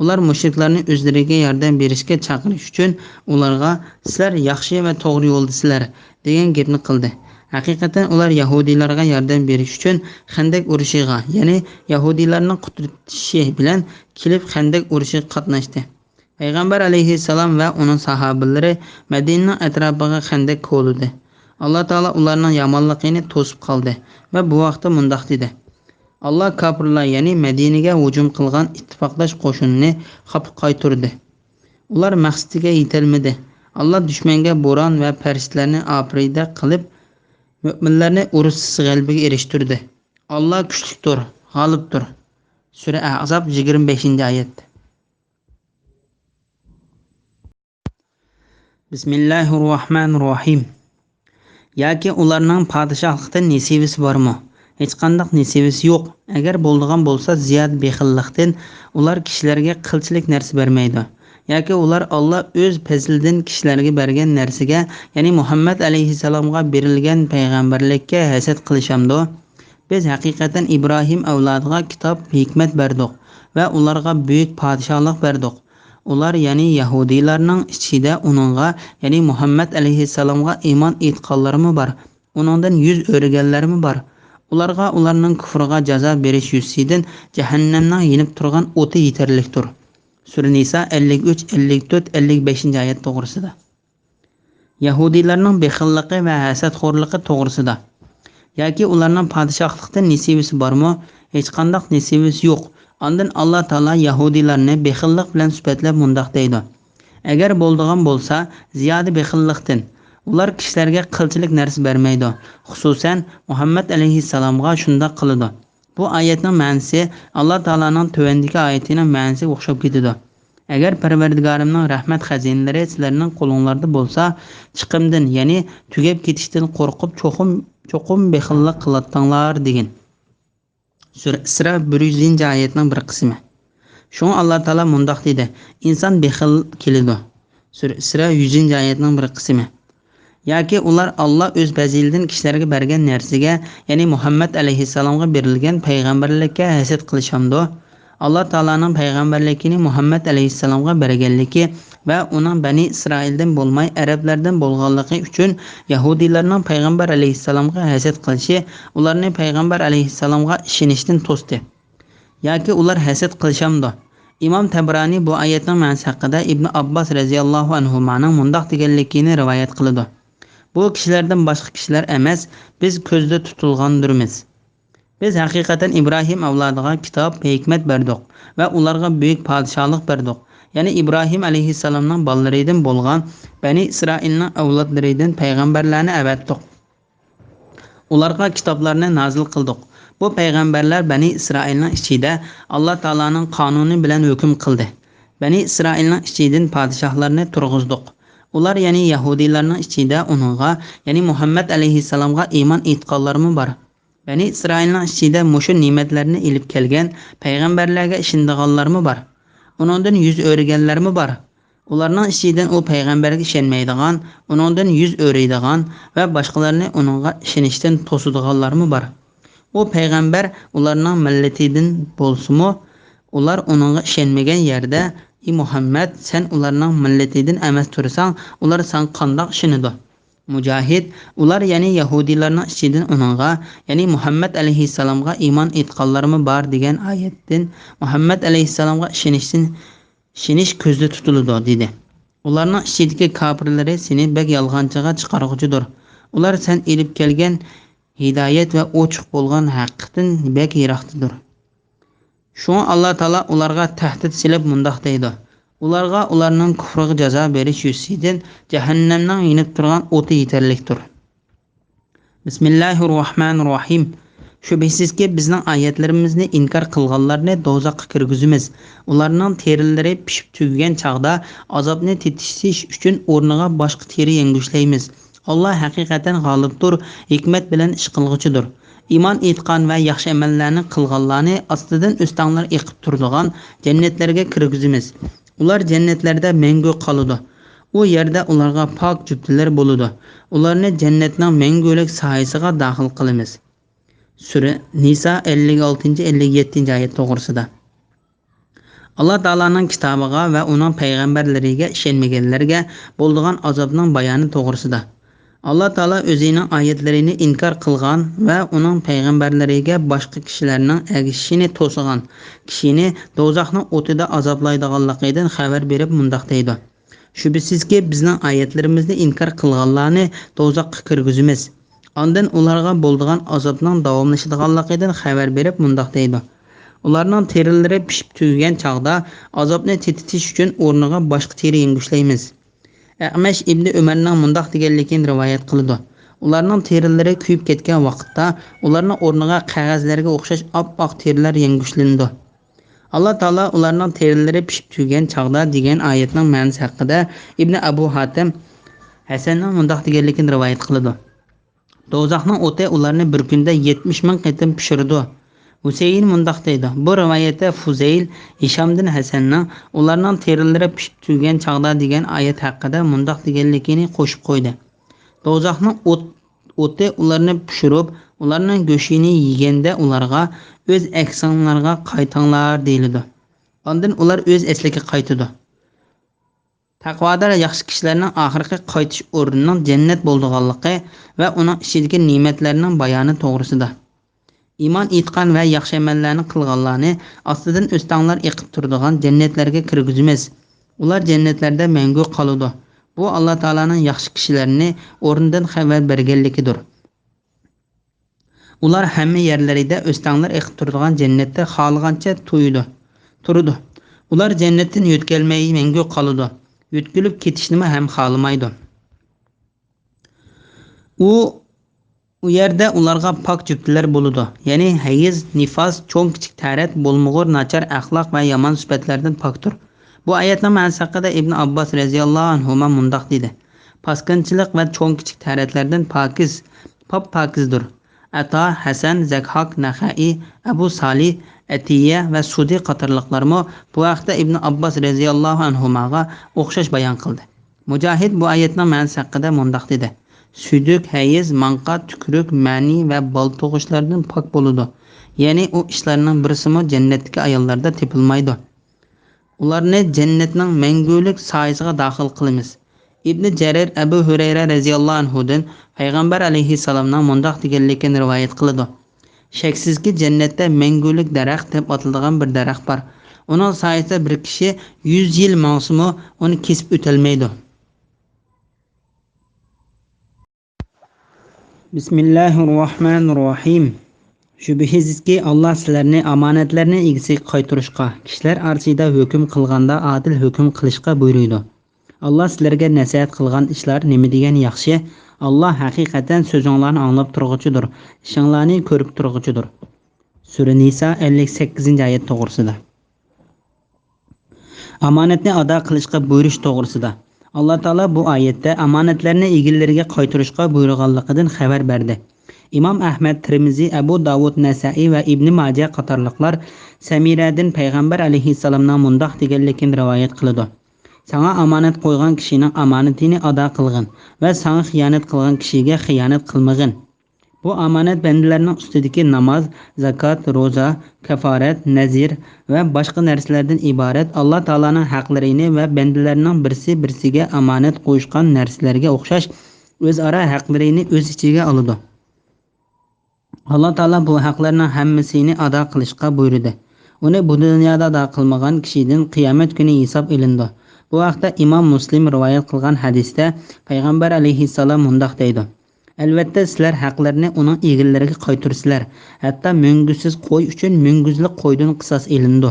ئۇلار مۇشرىكلارنى ئۆزلىرىگە ياردەم بېرىشكە چاقىرىش ئۈچۈن ئۇلارغا: سىلەر ياخشى ۋە توغرا يولدىسىلەر، دېگەن گەپنى قىلدى. ھەقىقەتەن ئۇلار يەھۇدىيلارغا ياردەم بېرىش ئۈچۈن خەندەك ئۇرۇشىغا، يەنى يەھۇدىيلارنى قۇترىتىشى بىلەن كېلىپ خەندەك ئۇرۇشىغا قاتناشتى. پەيغەمبەر ئەلەيھىسسالام ۋە ئۇنىڭ ساھابىلىرى مەدىنىنىڭ ئەتراپىغا خەندەك كولىدى. ئاللا تائالا ئۇلارنىڭ يامانلىقىنى توسۇپ قالدى ۋە بۇ ھەقتە مۇنداق دېدى: ئاللا كاپىرلار، يەنى مەدىنىگە ھۇجۇم قىلغان ئىتتىپاقداش قوشۇننى خاپا قايتۇردى. ئۇلار مەقسىتىگە يېتەلمىدى. ئاللا دۈشمەنگە بوران ۋە پەرىشتىلەرنى ئاپىرىدە قىلىپ، مۆمىنلەرنى ئۇرۇشسىز غەلىبىگە ئېرىشتۈردى. ئاللا كۈچلۈكتۇر، غالىبتۇر. سۈرە ئەھزاب، يىگىرمە بەشىنچى ئايەت. بىسمىللاھىررەھمانىررەھىم. ياكى ئۇلارنىڭ پادىشاھلىقتىن نېسىۋىسى بارمۇ؟ ھېچقانداق نېسىۋىسى يوق. ئەگەر بولىدىغان بولسا، زىيادە بېخىللىقتىن ئۇلار كىشىلەرگە قىلچىلىك نەرسە بەرمەيدۇ. ياكى ئۇلار ئاللا ئۆز پەزلىدىن كىشىلەرگە بەرگەن نەرسىگە، يەنى مۇھەممەد ئەلەيھىسسالامغا بېرىلگەن پەيغەمبەرلىككە ھەسەت قىلىشامدۇ؟ بىز ھەقىقەتەن ئىبراھىم ئەۋلادىغا كىتاب، ھېكمەت بەردۇق ۋە ئۇلارغا بۈيۈك پادىشاھلىق بەردۇق. ئۇلار، يەنى يەھۇدىيلارنىڭ ئىچىدە ئۇنىڭغا، يەنى مۇھەممەد ئەلەيھىسسالامغا ئىمان ئېيتقانلىرىمۇ بار، ئۇنىڭدىن يۈز ئۆرۈگەنلەرمۇ بار. ئۇلارغا ئۇلارنىڭ كۇفرىغا جازا بېرىش يۈزىسىدىن جەھەننەمنىڭ يېنىپ تۇرغان ئوتى يېتەرلىكتۇر. سۈرە نىسا، ئەللىك ئۈچ، ئەللىك تۆت، ئەللىك بەشىنچى ئايەت توغرىسىدا. يەھۇدىيلارنىڭ بېخىللىقى ۋە ھەسەتخورلۇقى توغرىسىدا. ياكى ئۇلارنىڭ پادىشاھلىقتىن نېسىۋىسى بارمۇ؟ ھېچقانداق نېسىۋىسى يوق. ئاندىن ئاللا تائالا يەھۇدىيلارنى بېخىللىق بىلەن سۈپەتلەپ مۇنداق دەيدۇ: ئەگەر بولىدىغان بولسا، زىيادە بېخىللىقتىن. ئۇلار كىشىلەرگە قىلچىلىك نەرسە بەرمەيدۇ. خۇسۇسەن، مۇھەممەد ئەلەيھىسسالامغا شۇنداق قىلىدۇ. بۇ ئايەتنىڭ مەنىسى ئاللا تائالانىڭ تۆۋەندىكى ئايىتىنىڭ مەنىسىگە ئوخشاپ كېتىدۇ: ئەگەر پەرۋەردىگارىمنىڭ رەھمەت خەزىنىلىرى سىلەرنىڭ قولۇڭلاردا بولسا، چىقىمدىن، يەنى تۈگەپ كېتىشتىن قورقۇپ، چوقۇم، چوقۇم بېخىللىق قىلاتتىڭلار، دېگىن. سۈرە ئىسرا، بىر يۈزىنچى ئايەتنىڭ بىر قىسمى. شۇڭا ئاللا تائالا مۇنداق دېدى: ئىنسان بېخىل كېلىدۇ. سۈرە ئىسرا، يۈزىنچى ئايەتنىڭ بىر قىسمى. ياكى ئۇلار ئاللا ئۆز پەزىلىدىن كىشىلەرگە بەرگەن نەرسىگە، يەنى مۇھەممەد ئەلەيھىسسالامغا بېرىلگەن پەيغەمبەرلىككە ھەسەت قىلىشامدۇ؟ ئاللا تائالانىڭ پەيغەمبەرلىكىنى مۇھەممەد ئەلەيھىسسالامغا بەرگەنلىكى ۋە ئۇنىڭ بەنى ئىسرائىلدىن بولماي، ئەرەبلەردىن بولغانلىقى ئۈچۈن يەھۇدىيلارنىڭ پەيغەمبەر ئەلەيھىسسالامغا ھەسەت قىلىشى ئۇلارنى پەيغەمبەر ئەلەيھىسسالامغا ئىشىنىشتىن توستى. ياكى ئۇلار ھەسەت قىلىشامدۇ؟ ئىمام تەبرانى بۇ ئايەتنىڭ مەنىسى ھەققىدە ئىبن ئابباس رەزىياللاھۇ ئەنھۇمانىڭ مۇنداق دېگەنلىكىنى رىۋايەت قىلىدۇ: بۇ كىشىلەردىن باشقا كىشىلەر ئەمەس، بىز كۆزدە تۇتۇلغاندۇرمىز. بىز ھەقىقەتەن ئىبراھىم ئەۋلادىغا كىتاب، ھېكمەت بەردۇق ۋە ئۇلارغا بۈيۈك پادىشاھلىق بەردۇق. يەنى ئىبراھىم ئەلەيھىسسالامنىڭ بالىلىرىدىن بولغان بەنى ئىسرائىلنىڭ ئەۋلادلىرىدىن پەيغەمبەرلەرنى ئەۋەتتۇق. ئۇلارغا كىتابلارنى نازىل قىلدۇق. بۇ پەيغەمبەرلەر بەنى ئىسرائىلنىڭ ئىچىدە ئاللا تائالانىڭ قانۇنى بىلەن ھۆكۈم قىلدى. بەنى ئىسرائىلنىڭ ئىچىدىن پادىشاھلارنى تۇرغۇزدۇق. ئۇلار، يەنى يەھۇدىيلارنىڭ ئىچىدە ئۇنىڭغا، يەنى مۇھەممەد ئەلەيھىسسالامغا ئىمان ئېيتقانلارمۇ بار. بەنى ئىسرائىلنىڭ ئىچىدە مۇشۇ نېمەتلەرنى ئېلىپ كەلگەن پەيغەمبەرلەرگە ئىشىنىدىغانلارمۇ بار. ئۇنىڭدىن يۈز ئۆرۈگەنلەرمۇ بار. ئۇلارنىڭ ئىچىدىن ئۇ پەيغەمبەرگە ئىشەنمەيدىغان، ئۇنىڭدىن يۈز ئۆرۈيدىغان ۋە باشقىلارنى ئۇنىڭغا ئىشىنىشتىن توسىدىغانلارمۇ بار. ئۇ پەيغەمبەر ئۇلارنىڭ مىللىتىدىن بولسىمۇ، ئۇلار ئۇنىڭغا ئىشەنمىگەن يەردە، ئى مۇھەممەد، سەن ئۇلارنىڭ مىللىتىدىن ئەمەس تۇرساڭ، ئۇلار ساڭا قانداق ئىشىنىدۇ؟ مۇجاھىد، ئۇلار، يەنى يەھۇدىيلارنىڭ ئىچىدىن ئۇنىڭغا، يەنى مۇھەممەد ئەلەيھىسسالامغا ئىمان ئېيتقانلارمۇ بار دېگەن ئايەتتىن مۇھەممەد ئەلەيھىسسالامغا ئىشىنىشتىن، ئىشىنىش كۆزدە تۇتۇلىدۇ، دېدى. ئۇلارنىڭ ئىچىدىكى كاپىرلىرى سېنى بەك يالغانچىغا چىقارغۇچىدۇر. ئۇلار سەن ئېلىپ كەلگەن ھىدايەت ۋە ئوچۇق بولغان ھەقتىن بەك يىراقتىدۇر. شۇڭا ئاللا تائالا ئۇلارغا تەھدىت سېلىپ مۇنداق دەيدۇ: ئۇلارغا ئۇلارنىڭ كۇفرىغا جازا بېرىش يۈزىسىدىن جەھەننەمنىڭ يېنىپ تۇرغان ئوتى يېتەرلىكتۇر. بىسمىللاھىررەھمانىررەھىم. شۈبھىسىزكى، بىزنىڭ ئايەتلىرىمىزنى ئىنكار قىلغانلارنى دوزاخقا كىرگۈزىمىز. ئۇلارنىڭ تېرىلىرى پىشىپ تۈگىگەن چاغدا ئازابنى تېتىشىش ئۈچۈن ئورنىغا باشقا تېرە يەڭگۈشلەيمىز. ئاللا ھەقىقەتەن غالىبتۇر، ھېكمەت بىلەن ئىش قىلغۇچىدۇر. ئىمان ئېيتقان ۋە ياخشى ئەمەللەرنى قىلغانلارنى ئاستىدىن ئۆستەڭلەر ئېقىپ تۇرىدىغان جەننەتلەرگە كىرگۈزىمىز. ئۇلار جەننەتلەردە مەڭگۈ قالىدۇ. ئۇ يەردە ئۇلارغا پاك جۈپتىلەر بولىدۇ. ئۇلارنى جەننەتنىڭ مەڭگۈلۈك سايىسىغا داخىل قىلىمىز. سۈرە نىسا، ئەللىك ئالتىنچى، ئەللىك يەتتىنچى ئايەت توغرىسىدا. ئاللا تائالانىڭ كىتابىغا ۋە ئۇنىڭ پەيغەمبەرلىرىگە ئىشەنمىگەنلەرگە بولىدىغان ئازابنىڭ بايانى توغرىسىدا. ئاللا تائالا ئۆزىنىڭ ئايەتلىرىنى ئىنكار قىلغان ۋە ئۇنىڭ پەيغەمبەرلىرىگە باشقا كىشىلەرنىڭ ئەگىشىشىنى توسىغان كىشىنى دوزاخنىڭ ئوتىدا ئازابلايدىغانلىقىدىن خەۋەر بېرىپ مۇنداق دەيدۇ: شۈبھىسىزكى، بىزنىڭ ئايەتلىرىمىزنى ئىنكار قىلغانلارنى دوزاخقا كىرگۈزىمىز. ئاندىن ئۇلارغا بولىدىغان ئازابنىڭ داۋاملىشىدىغانلىقىدىن خەۋەر بېرىپ مۇنداق دەيدۇ: ئۇلارنىڭ تېرىلىرى پىشىپ تۈگىگەن چاغدا ئازابنى تېتىتىش ئۈچۈن ئورنىغا باشقا تېرە يەڭگۈشلەيمىز. ئەمەش ئىبنى ئۆمەرنىڭ مۇنداق دېگەنلىكىنى رىۋايەت قىلىدۇ: ئۇلارنىڭ تېرىلىرى كۆيۈپ كەتكەن ۋاقىتتا، ئۇلارنىڭ ئورنىغا قەغەزلەرگە ئوخشاش ئاپئاق تېرىلەر يەڭگۈشلىنىدۇ. ئاللا تائالا ئۇلارنىڭ تېرىلىرى پىشىپ تۈگىگەن چاغدا دېگەن ئايەتنىڭ مەنىسى ھەققىدە ئىبنى ئەبۇ ھاتىم ھەسەننىڭ مۇنداق دېگەنلىكىنى رىۋايەت قىلىدۇ: دوزاخنىڭ ئوتى ئۇلارنى بىر كۈندە يەتمىش مىڭ قېتىم پىشۇرىدۇ. ھۈسەيىن مۇنداق دەيدۇ: بۇ رىۋايەتتە فۇزەيل ھىشامدىن ھەسەننىڭ ئۇلارنىڭ تېرىلىرى پىشىپ تۈگىگەن چاغدا دېگەن ئايەت ھەققىدە مۇنداق دېگەنلىكىنى قوشۇپ قويدى: دوزاخنىڭ ئوت-، ئوتى ئۇلارنى پىشۇرۇپ، ئۇلارنىڭ گۆشىنى يېگەندە ئۇلارغا، ئۆز ئەكسىڭلارغا قايتىڭلار دېيىلىدۇ. ئاندىن ئۇلار ئۆز ئەسلىگە قايتىدۇ. تەقۋادار ياخشى كىشىلەرنىڭ ئاخىرقى قايتىش ئورنىنىڭ جەننەت بولىدىغانلىقى ۋە ئۇنىڭ ئىچىدىكى نېمەتلەرنىڭ بايانى توغرىسىدا. ئىمان ئېيتقان ۋە ياخشى ئەمەللەرنى قىلغانلارنى ئاستىدىن ئۆستەڭلار ئېقىپ تۇرىدىغان جەننەتلەرگە كىرگۈزىمىز. ئۇلار جەننەتلەردە مەڭگۈ قالىدۇ. بۇ ئاللا تائالانىڭ ياخشى كىشىلەرنى ئورنىدىن خەۋەر بەرگەنلىكىدۇر. ئۇلار ھەممە يەرلىرىدە ئۆستەڭلەر ئېقىپ تۇرىدىغان جەننەتتە خالىغانچە تويىدۇ، تۇرىدۇ. ئۇلار جەننەتتىن يۆتكەلمەي مەڭگۈ قالىدۇ. يۆتكىلىپ كېتىشنىمۇ ھەم خالىمايدۇ. ئۇ، ئۇ يەردە ئۇلارغا پاك جۈپتىلەر بولىدۇ. يەنى ھەيز، نىفاس، چوڭ-كىچىك تەرەت، بولمىغۇر، ناچار ئەخلاق ۋە يامان سۈپەتلەردىن پاكتۇر. بۇ ئايەتنىڭ مەنىسى ھەققىدە ئىبن ئابباس رەزىياللاھۇ ئەنھۇما مۇنداق دېدى: پاسكىنىچىلىق ۋە چوڭ-كىچىك تەرەتلەردىن پاكىز، پاپ-پاكىزدۇر. ئەتا، ھەسەن، زەكھاك، نەخەئى، ئەبۇ سالىھ، ئەتىيە ۋە سۇدى قاتارلىقلارمۇ بۇ ھەقتە ئىبن ئابباس رەزىياللاھۇ ئەنھۇماغا ئوخشاش بايان قىلدى. مۇجاھىد بۇ ئايەتنىڭ مەنىسى ھەققىدە مۇنداق دېدى: سۈيدۈك، ھەيز، ماڭقا، تۈكرۈك، مەنى ۋە بال تۇغۇشلاردىن پاك بولىدۇ. يەنى ئۇ ئىشلارنىڭ بىرسىمۇ جەننەتتىكى ئاياللاردا تېپىلمايدۇ. ئۇلارنى جەننەتنىڭ مەڭگۈلۈك سايىسىغا داخىل قىلىمىز. ئىبنى جەرىر ئەبۇ ھۈرەيرە رەزىياللاھۇ ئەنھۇدىن پەيغەمبەر ئەلەيھىسسالامنىڭ مۇنداق دېگەنلىكىنى رىۋايەت قىلىدۇ: شەكسىزكى، جەننەتتە مەڭگۈلۈك دەرەخ دەپ ئاتىلىدىغان بىر دەرەخ بار. ئۇنىڭ سايىسىدا بىر كىشى يۈز يىل ماڭسىمۇ، ئۇنى كېسىپ ئۆتەلمەيدۇ. بىسمىللاھىررەھمانىررەھىم. شۈبھىسىزكى، ئاللا سىلەرنى ئامانەتلەرنى ئىگىسىگە قايتۇرۇشقا، كىشىلەر ئارىسىدا ھۆكۈم قىلغاندا ئادىل ھۆكۈم قىلىشقا بۇيرۇيدۇ. ئاللا سىلەرگە نەسىھەت قىلغان ئىشلار نېمە دېگەن ياخشى، ئاللا ھەقىقەتەن سۆزۈڭلارنى ئاڭلاپ تۇرغۇچىدۇر، ئىشىڭلارنى كۆرۈپ تۇرغۇچىدۇر. سۈرە نىسا، ئەللىك سەككىزىنچى ئايەت توغرىسىدا. ئامانەتنى ئادا قىلىشقا بۇيرۇش توغرىسىدا. ئاللا تائالا بۇ ئايەتتە ئامانەتلەرنى ئىگىلىرىگە قايتۇرۇشقا بۇيرۇغانلىقىدىن خەۋەر بەردى. ئىمام ئەھمەد، تىرمىزى، ئەبۇ داۋۇد، نەسائىي ۋە ئىبنى ماجە قاتارلىقلار سەمىرەدىن پەيغەمبەر ئەلەيھىسسالامنىڭ مۇنداق دېگەنلىكىنى رىۋايەت قىلىدۇ: ساڭا ئامانەت قويغان كىشىنىڭ ئامانىتىنى ئادا قىلغىن ۋە ساڭا خىيانەت قىلغان كىشىگە خىيانەت قىلمىغىن. بۇ ئامانەت بەندىلەرنىڭ ئۈستىدىكى ناماز، زاكات، روزا، كافارەت، نەزىر ۋە باشقا نەرسىلەردىن ئىبارەت ئاللا تائالانىڭ ھەقلىرىنى ۋە بەندىلەرنىڭ بىرسى بىرسىگە ئامانەت قويۇشقان نەرسىلەرگە ئوخشاش ئۆزئارا ھەقلىرىنى ئۆز ئىچىگە ئالىدۇ. ئاللا تائالا بۇ ھەقلەرنىڭ ھەممىسىنى ئادا قىلىشقا بۇيرۇدى. ئۇنى بۇ دۇنيادا ئادا قىلمىغان كىشىدىن قىيامەت كۈنى ھېساب ئېلىنىدۇ. بۇ ھەقتە ئىمام مۇسلىم رىۋايەت قىلغان ھەدىستە پەيغەمبەر ئەلەيھىسسالام مۇنداق دەيدۇ: ئەلۋەتتە، سىلەر ھەقلىرىنى ئۇنىڭ ئىگىلىرىگە قايتۇرىسىلەر. ھەتتا مۆڭگۈسىز قوي ئۈچۈن مۆڭگۈزلۈك قويدىن قىساس ئېلىنىدۇ.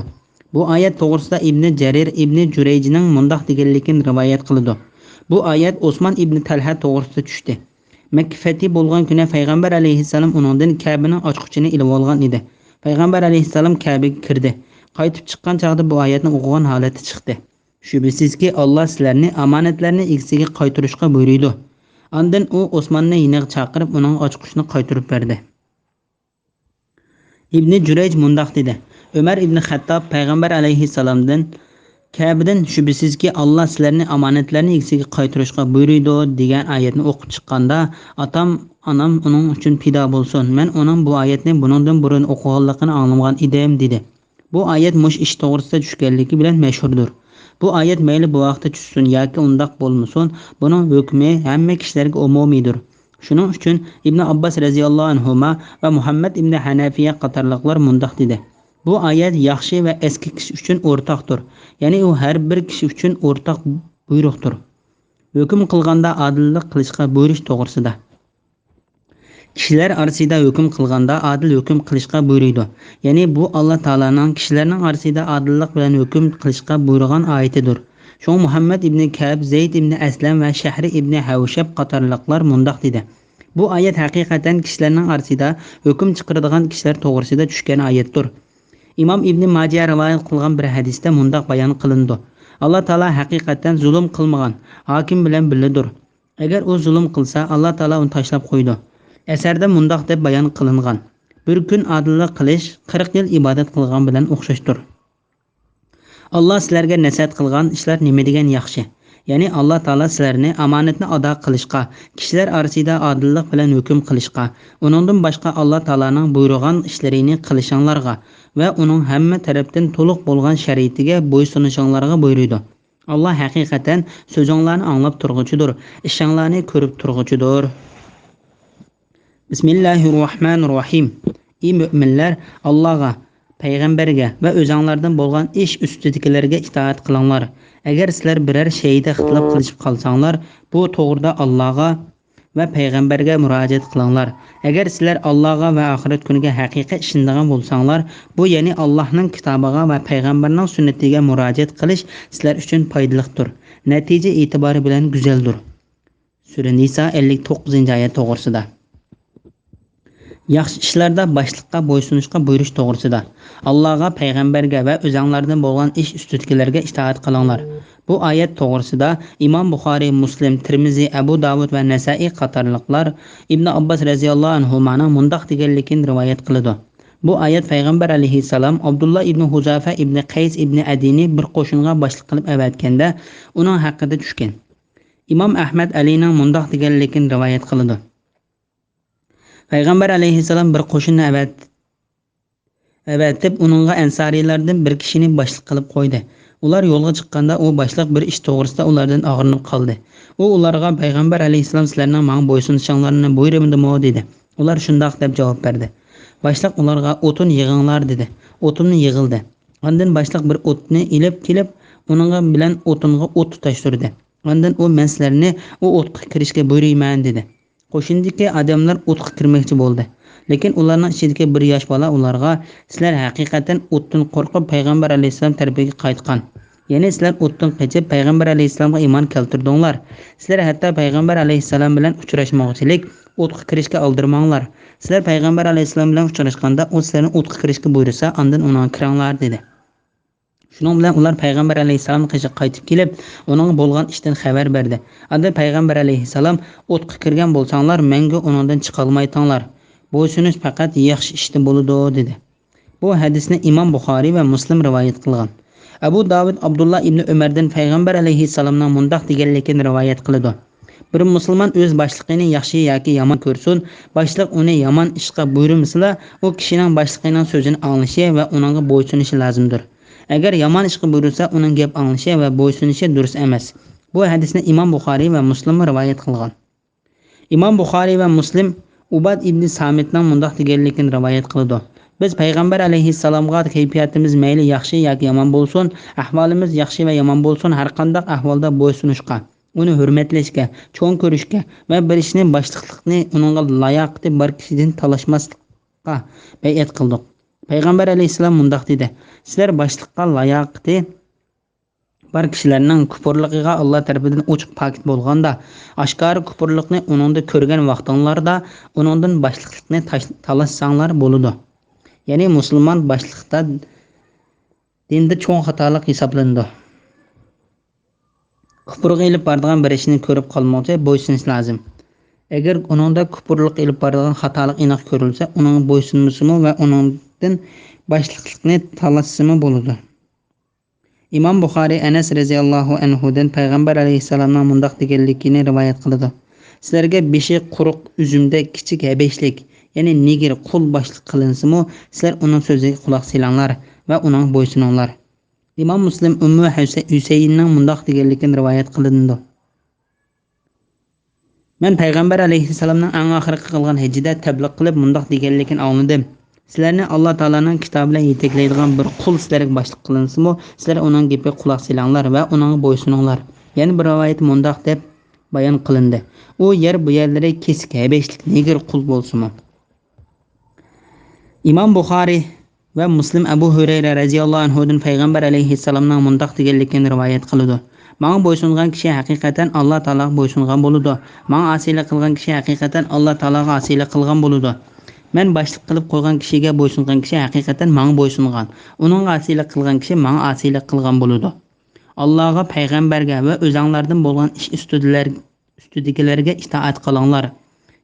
بۇ ئايەت توغرىسىدا ئىبنى جەرىر ئىبنى جۈرەيجنىڭ مۇنداق دېگەنلىكىنى رىۋايەت قىلىدۇ: بۇ ئايەت ئوسمان ئىبنى تەلھە توغرىسىدا چۈشتى. مەككە فەتھى بولغان كۈنى پەيغەمبەر ئەلەيھىسسالام ئۇنىڭدىن كەبىنىڭ ئاچقۇچىنى ئېلىۋالغان ئىدى. پەيغەمبەر ئەلەيھىسسالام كەبىگە كىردى. قايتىپ چىققان چاغدا بۇ ئايەتنى ئوقۇغان ھالەتتە چىقتى. شۈبھىسىزكى، ئاللا سىلەرنى ئامانەتلەرنى ئىگىسىگە قايتۇرۇشقا بۇيرۇيدۇ. ئاندىن ئۇ ئوسماننى يېنىغا چاقىرىپ، ئۇنىڭغا ئاچقۇچنى قايتۇرۇپ بەردى. ئىبنى جۈرەيج مۇنداق دېدى: ئۆمەر ئىبنى خەتتاب پەيغەمبەر ئەلەيھىسسالامدىن كەبىدىن، شۈبھىسىزكى، ئاللا سىلەرنى ئامانەتلەرنى ئىگىسىگە قايتۇرۇشقا بۇيرۇيدۇ، دېگەن ئايەتنى ئوقۇپ چىققاندا، ئاتام، ئانام ئۇنىڭ ئۈچۈن پىدا بولسۇن. مەن ئۇنىڭ بۇ ئايەتنى بۇنىڭدىن بۇرۇن ئوقۇغانلىقىنى ئاڭلىمىغان ئىدىم، دېدى. بۇ ئايەت مۇشۇ ئىش توغرىسىدا چۈشكەنلىكى بىلەن مەشھۇردۇر. بۇ ئايەت مەيلى بۇ ۋاقىتتا چۈشسۇن ياكى ئۇنداق بولمىسۇن، بۇنىڭ ھۆكمى ھەممە كىشىلەرگە ئومۇمىيدۇر. شۇنىڭ ئۈچۈن ئىبنى ئابباس رەزىياللاھۇ ئەنھۇما ۋە مۇھەممەد ئىبنى ھەنەفىيە قاتارلىقلار مۇنداق دېدى: بۇ ئايەت ياخشى ۋە ئەسكى كىشى ئۈچۈن ئورتاقتۇر، يەنى ئۇ ھەر بىر كىشى ئۈچۈن ئورتاق بۇيرۇقتۇر. ھۆكۈم قىلغاندا ئادىللىق قىلىشقا بۇيرۇش توغرىسىدا. كىشىلەر ئارىسىدا ھۆكۈم قىلغاندا ئادىل ھۆكۈم قىلىشقا بۇيرۇيدۇ. يەنى بۇ ئاللا تائالانىڭ كىشىلەرنىڭ ئارىسىدا ئادىللىق بىلەن ھۆكۈم قىلىشقا بۇيرۇغان ئايىتىدۇر. شۇڭا مۇھەممەد ئىبنى كەئب، زەيد ئىبنى ئەسلەم ۋە شەھرى ئىبنى ھەۋشەب قاتارلىقلار مۇنداق دېدى: بۇ ئايەت ھەقىقەتەن كىشىلەرنىڭ ئارىسىدا ھۆكۈم چىقىرىدىغان كىشىلەر توغرىسىدا چۈشكەن ئايەتتۇر. ئىمام ئىبنى ماجە رىۋايەت قىلغان بىر ھەدىستە مۇنداق بايان قىلىنىدۇ: ئاللا تائالا ھەقىقەتەن زۇلۇم قىلمىغان، ھاكىم بىلەن بىللىدۇر. ئەگەر ئۇ زۇلۇم قىلسا، ئاللا تائالا ئۇنى تاشلاپ قويىدۇ. ئەسەردە مۇنداق دەپ بايان قىلىنغان: بىر كۈن ئادىللىق قىلىش قىرىق يىل ئىبادەت قىلغان بىلەن ئوخشاشتۇر. ئاللا سىلەرگە نەسىھەت قىلغان ئىشلار نېمە دېگەن ياخشى! يەنى ئاللا تائالا سىلەرنى ئامانەتنى ئادا قىلىشقا، كىشىلەر ئارىسىدا ئادىللىق بىلەن ھۆكۈم قىلىشقا، ئۇنىڭدىن باشقا ئاللا تائالانىڭ بۇيرۇغان ئىشلىرىنى قىلىشىڭلارغا ۋە ئۇنىڭ ھەممە تەرەپتىن تولۇق بولغان شەرىئىتىگە بويسۇنۇشۇڭلارغا بۇيرۇيدۇ. ئاللا ھەقىقەتەن سۆزۈڭلارنى ئاڭلاپ تۇرغۇچىدۇر، ئىشىڭلارنى كۆرۈپ تۇرغۇچىدۇر. بىسمىللاھىررەھمانىررەھىم. ئى مۆمىنلەر، ئاللاغا، پەيغەمبەرگە ۋە ئۆزەڭلاردىن بولغان ئىش ئۈستىدىكىلەرگە ئىتائەت قىلىڭلار. ئەگەر سىلەر بىرەر شەيئىدە ئىختىلاپ قىلىشىپ قالساڭلار، بۇ توغرىدا ئاللاغا ۋە پەيغەمبەرگە مۇراجىئەت قىلىڭلار. ئەگەر سىلەر ئاللاغا ۋە ئاخىرەت كۈنىگە ھەقىقىي ئىشىنىدىغان بولساڭلار، بۇ، يەنى ئاللاھنىڭ كىتابىغا ۋە پەيغەمبەرنىڭ سۈننىتىگە مۇراجىئەت قىلىش سىلەر ئۈچۈن پايدىلىقتۇر. نەتىجە ئېتىبارى بىلەن گۈزەلدۇر. سۈرە نىسا، ئەللىك توققۇزىنچى ئايەت توغرىسىدا. ياخشى ئىشلاردا باشلىققا بويسۇنۇشقا بۇيرۇش توغرىسىدا. ئاللاغا، پەيغەمبەرگە ۋە ئۆزەڭلاردىن بولغان ئىش ئۈستىدىكىلەرگە ئىتائەت قىلىڭلار. بۇ ئايەت توغرىسىدا ئىمام بۇخارىي، مۇسلىم، تىرمىزى، ئەبۇ داۋۇد ۋە نەسائىي قاتارلىقلار ئىبنى ئابباس رەزىياللاھۇ ئەنھۇمانىڭ مۇنداق دېگەنلىكىنى رىۋايەت قىلىدۇ. بۇ ئايەت پەيغەمبەر ئەلەيھىسسالام ئابدۇللا ئىبنى ھۇزافە ئىبنى قەيس ئىبنى ئەدىنى بىر قوشۇنغا باشلىق قىلىپ ئەۋەتكەندە ئۇنىڭ ھەققىدە چۈشكەن. ئىمام ئەھمەد ئەلىنىڭ مۇنداق دېگەنلىكىنى رىۋايەت قىلىدۇ. پەيغەمبەر ئەلەيھىسسالام بىر قوشۇننى ئەۋەت-، ئەۋەتىپ، ئۇنىڭغا ئەنسارىيلاردىن بىر كىشىنى باشلىق قىلىپ قويدى. ئۇلار يولغا چىققاندا، ئۇ باشلىق بىر ئىش توغرىسىدا ئۇلاردىن ئاغرىنىپ قالدى. ئۇ ئۇلارغا، پەيغەمبەر ئەلەيھىسسالام سىلەرنىڭ ماڭا بويسۇنۇشۇڭلارنى بۇيرۇمدىمۇ؟ دېدى. ئۇلار شۇنداق دەپ جاۋاب بەردى. باشلىق ئۇلارغا، ئوتۇن يىغىڭلار، دېدى. ئوتۇننى يىغىلدى. ئاندىن باشلىق بىر ئوتنى ئېلىپ كېلىپ، ئۇنىڭغا بىلەن ئوتۇنغا ئوت تۇتاشتۇردى. ئاندىن ئۇ، مەن سىلەرنى ئۇ ئوتقا كىرىشكە بۇيرۇيمەن، دېدى. قوشۇندىكى ئادەملەر ئوتقا كىرمەكچى بولدى. لېكىن ئۇلارنىڭ ئىچىدىكى بىر ياش بالا ئۇلارغا، سىلەر ھەقىقەتەن ئوتتىن قورقۇپ پەيغەمبەر ئەلەيھىسسالام تەرىپىگە قايتقان. يەنى سىلەر ئوتتىن قېچىپ پەيغەمبەر ئەلەيھىسسالامغا ئىمان كەلتۈردۈڭلار. سىلەر ھەتتا پەيغەمبەر ئەلەيھىسسالام بىلەن ئۇچراشمىغۇچىلىك ئوتقا كىرىشكە ئالدىرىماڭلار. سىلەر پەيغەمبەر ئەلەيھىسسالام بىلەن ئۇچراشقاندا ئۇ سىلەرنى ئوتقا كىرىشكە بۇيرۇسا ئاندىن ئۇنىڭغا كىرىڭلار، دېدى. شۇنىڭ بىلەن ئۇلار پەيغەمبەر ئەلەيھىسسالامنىڭ قېشىغا قايتىپ كېلىپ، ئۇنىڭغا بولغان ئىشتىن خەۋەر بەردى. ئاندىن پەيغەمبەر ئەلەيھىسسالام، ئوتقا كىرگەن بولساڭلار، مەڭگۈ ئۇنىڭدىن چىقالمايتتىڭلار. بويسۇنۇش پەقەت ياخشى ئىشتا بولىدۇ، دېدى. بۇ ھەدىسنى ئىمام بۇخارىي ۋە مۇسلىم رىۋايەت قىلغان. ئەبۇ داۋۇد ئابدۇللا ئىبنى ئۆمەردىن پەيغەمبەر ئەلەيھىسسالامنىڭ مۇنداق دېگەنلىكىنى رىۋايەت قىلىدۇ. بىر مۇسۇلمان ئۆز باشلىقىنى ياخشى ياكى يامان كۆرسۇن، باشلىق ئۇنى يامان ئىشقا بۇيرۇمىسىلا، ئۇ كىشىنىڭ باشلىقىنىڭ سۆزىنى ئاڭلىشى ۋە ئۇنىڭغا بويسۇنۇشى لازىمدۇر. ئەگەر يامان ئىشقا بۇيرۇسا، ئۇنىڭ گەپ ئاڭلىشى ۋە بويسۇنۇشى دۇرۇس ئەمەس. بۇ ھەدىسنى ئىمام بۇخارىي ۋە مۇسلىم رىۋايەت قىلغان. ئىمام بۇخارىي ۋە مۇسلىم ئۇباد ئىبنى سامىتنىڭ مۇنداق دېگەنلىكىنى رىۋايەت قىلىدۇ: بىز پەيغەمبەر ئەلەيھىسسالامغا كەيپىياتىمىز مەيلى ياخشى ياكى يامان بولسۇن، ئەھۋالىمىز ياخشى ۋە يامان بولسۇن، ھەرقانداق ئەھۋالدا بويسۇنۇشقا، ئۇنى ھۆرمەتلەشكە، چوڭ كۆرۈشكە ۋە بىر ئىشنى باشلىقلىقنى ئۇنىڭغا لاياقىتى بار كىشىدىن تالاشماسلىققا بەيئەت قىلدۇق. پەيغەمبەر ئەلەيھىسسالام مۇنداق دېدى: سىلەر باشلىققا لاياقىتى بار كىشىلەرنىڭ كۇپۇرلۇقىغا ئاللا تەرىپىدىن ئوچۇق پاكىت بولغاندا، ئاشكارا كۇپۇرلۇقنى ئۇنىڭدا كۆرگەن ۋاقتىڭلاردا ئۇنىڭدىن باشلىقلىقنى تاش-، تالاشساڭلار بولىدۇ. يەنى مۇسۇلمان باشلىقتا دىندا چوڭ خاتالىق ھېسابلىنىدۇ. كۇپۇرغا ئېلىپ بارىدىغان بىر ئىشنى كۆرۈپ قالمىغۇچە بويسۇنۇش لازىم. ئەگەر ئۇنىڭدا كۇپۇرلۇق ئېلىپ بارىدىغان خاتالىق ئېنىق كۆرۈلسە، ئۇنىڭغا بويسۇنمىسىمۇ ۋە ئۇنىڭدىن باشلىقلىقنى تالاشسىمۇ بولىدۇ. ئىمام بۇخارىي ئەنەس رەزىياللاھۇ ئەنھۇدىن پەيغەمبەر ئەلەيھىسسالامنىڭ مۇنداق دېگەنلىكىنى رىۋايەت قىلىدۇ: سىلەرگە بېشى قۇرۇق ئۈزۈمدەك كىچىك ھەبەشلىك، يەنى نېگىر، قۇل باشلىق قىلىنسىمۇ، سىلەر ئۇنىڭ سۆزىگە قۇلاق سېلىڭلار ۋە ئۇنىڭغا بويسۇنۇڭلار. ئىمام مۇسلىم ئۇممۇ ھۈسەي-، ھۈسەيىننىڭ مۇنداق دېگەنلىكىنى رىۋايەت قىلىنىدۇ. مەن پەيغەمبەر ئەلەيھىسسالامنىڭ ئەڭ ئاخىرقى قىلغان ھەججىدە تەبلىغ قىلىپ مۇنداق دېگەنلىكىنى ئاڭلىدىم: سىلەرنى ئاللا تائالانىڭ كىتابى بىلەن يېتەكلەيدىغان بىر قۇل سىلەرگە باشلىق قىلىنسىمۇ، سىلەر ئۇنىڭ گېپىگە قۇلاق سېلىڭلار ۋە ئۇنىڭغا بويسۇنۇڭلار. يەنە بىر رىۋايەتتە مۇنداق دەپ بايان قىلىندى: ئۇ يەر بۇ يەرلىرى كېسىك ھەبەشلىك نېگىر قۇل بولسىمۇ. ئىمام بۇخارىي ۋە مۇسلىم ئەبۇ ھۇرەيرە رەزىياللاھۇ ئەنھۇدىن پەيغەمبەر ئەلەيھىسسالامنىڭ مۇنداق دېگەنلىكىنى رىۋايەت قىلىدۇ: ماڭا بويسۇنغان كىشى ھەقىقەتەن ئاللا تائالاغا بويسۇنغان بولىدۇ. ماڭا ئاسىيلىق قىلغان كىشى ھەقىقەتەن ئاللا تائالاغا ئاسىيلىق قىلغان بولىدۇ. مەن باشلىق قىلىپ قويغان كىشىگە بويسۇنغان كىشى ھەقىقەتەن ماڭا بويسۇنغان. ئۇنىڭغا ئاسىيلىق قىلغان كىشى ماڭا ئاسىيلىق قىلغان بولىدۇ. ئاللاغا، پەيغەمبەرگە ۋە ئۆزەڭلاردىن بولغان ئىش ئۈستىدىلەر-، ئۈستىدىكىلەرگە ئىتائەت قىلىڭلار.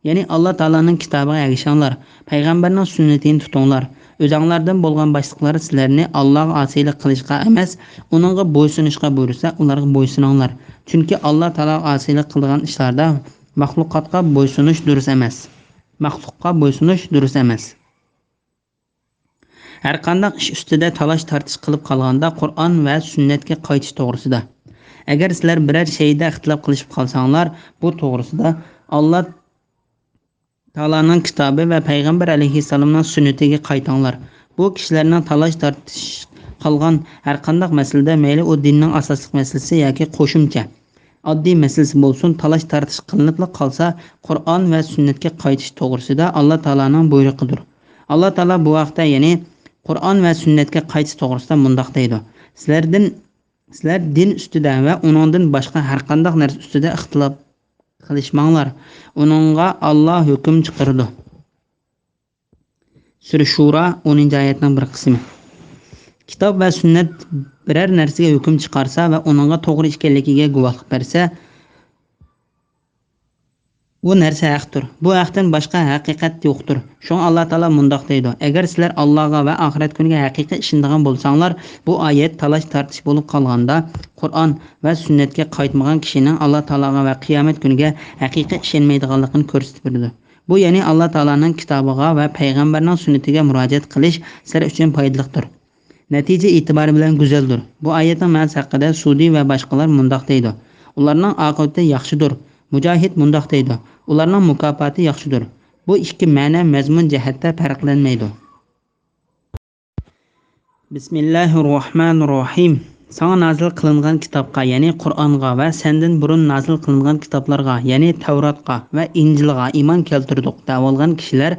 يەنى ئاللا تائالانىڭ كىتابىغا ئەگىشىڭلار، پەيغەمبەرنىڭ سۈننىتىنى تۇتۇڭلار. ئۆزەڭلاردىن بولغان باشلىقلار سىلەرنى ئاللاغا ئاسىيلىق قىلىشقا ئەمەس، ئۇنىڭغا بويسۇنۇشقا بۇيرۇسا، ئۇلارغا بويسۇنۇڭلار. چۈنكى ئاللا تائالاغا ئاسىيلىق قىلىدىغان ئىشلاردا مەخلۇقاتقا بويسۇنۇش دۇرۇس ئەمەس. مەخلۇققا بويسۇنۇش دۇرۇس ئەمەس. ھەرقانداق ئىش ئۈستىدە تالاش-تارتىش قىلىپ قالغاندا، قۇرئان ۋە سۈننەتكە قايتىش توغرىسىدا. ئەگەر سىلەر بىرەر شەيئىدە ئىختىلاپ قىلىشىپ قالساڭلار، بۇ توغرىسىدا ئاللا تائالانىڭ كىتابى ۋە پەيغەمبەر ئەلەيھىسسالامنىڭ سۈننىتىگە قايتىڭلار. بۇ كىشىلەرنىڭ تالاش-تارتىش قالغان ھەرقانداق مەسىلىدە، مەيلى ئۇ دىننىڭ ئاساسلىق مەسىلىسى ياكى قوشۇمچە ئاددىي مەسىلىسى بولسۇن، تالاش-تارتىش قىلىنىپلا قالسا، قۇرئان ۋە سۈننەتكە قايتىش توغرىسىدا ئاللا تائالانىڭ بۇيرۇقىدۇر. ئاللا تائالا بۇ ھەقتە، يەنى قۇرئان ۋە سۈننەتكە قايتىش توغرىسىدا مۇنداق دەيدۇ: سىلەردىن، سىلەر دىن ئۈستىدە ۋە ئۇنىڭدىن باشقا ھەرقانداق نەرسە ئۈستىدە ئىختىلاپ قىلىشماڭلار. ئۇنىڭغا ئاللا ھۆكۈم چىقىرىدۇ. سۈرە شۇرا، ئونىنچى ئايەتنىڭ بىر قىسمى. كىتاب ۋە سۈننەت بىرەر نەرسىگە ھۆكۈم چىقارسا ۋە ئۇنىڭغا توغرا ئىكەنلىكىگە گۇۋاھلىق بەرسە، ئۇ نەرسە ھەقتۇر. بۇ ھەقتىن باشقا ھەقىقەت يوقتۇر. شۇڭا ئاللا تائالا مۇنداق دەيدۇ: ئەگەر سىلەر ئاللاغا ۋە ئاخىرەت كۈنىگە ھەقىقىي ئىشىنىدىغان بولساڭلار، بۇ ئايەت تالاش-تارتىش بولۇپ قالغاندا، قۇرئان ۋە سۈننەتكە قايتمىغان كىشىنىڭ ئاللا تائالاغا ۋە قىيامەت كۈنىگە ھەقىقىي ئىشەنمەيدىغانلىقىنى كۆرسىتىپ بېرىدۇ. بۇ، يەنى ئاللا تائالانىڭ كىتابىغا ۋە پەيغەمبەرنىڭ سۈننىتىگە مۇراجىئەت قىلىش سىلەر ئۈچۈن پايدىلىقتۇر. نەتىجە ئېتىبارى بىلەن گۈزەلدۇر. بۇ ئايەتنىڭ مەنىسى ھەققىدە سۇدى ۋە باشقىلار مۇنداق دەيدۇ: ئۇلارنىڭ ئاقىۋىتى ياخشىدۇر. مۇجاھىد مۇنداق دەيدۇ: ئۇلارنىڭ مۇكاپاتى ياخشىدۇر. بۇ ئىككى مەنە مەزمۇن جەھەتتە پەرقلەنمەيدۇ. بىسمىللاھىررەھمانىررەھىم. ساڭا نازىل قىلىنغان كىتابقا، يەنى قۇرئانغا ۋە سەندىن بۇرۇن نازىل قىلىنغان كىتابلارغا، يەنى تەۋراتقا ۋە ئىنجىلغا ئىمان كەلتۈردۇق دەۋالغان كىشىلەر،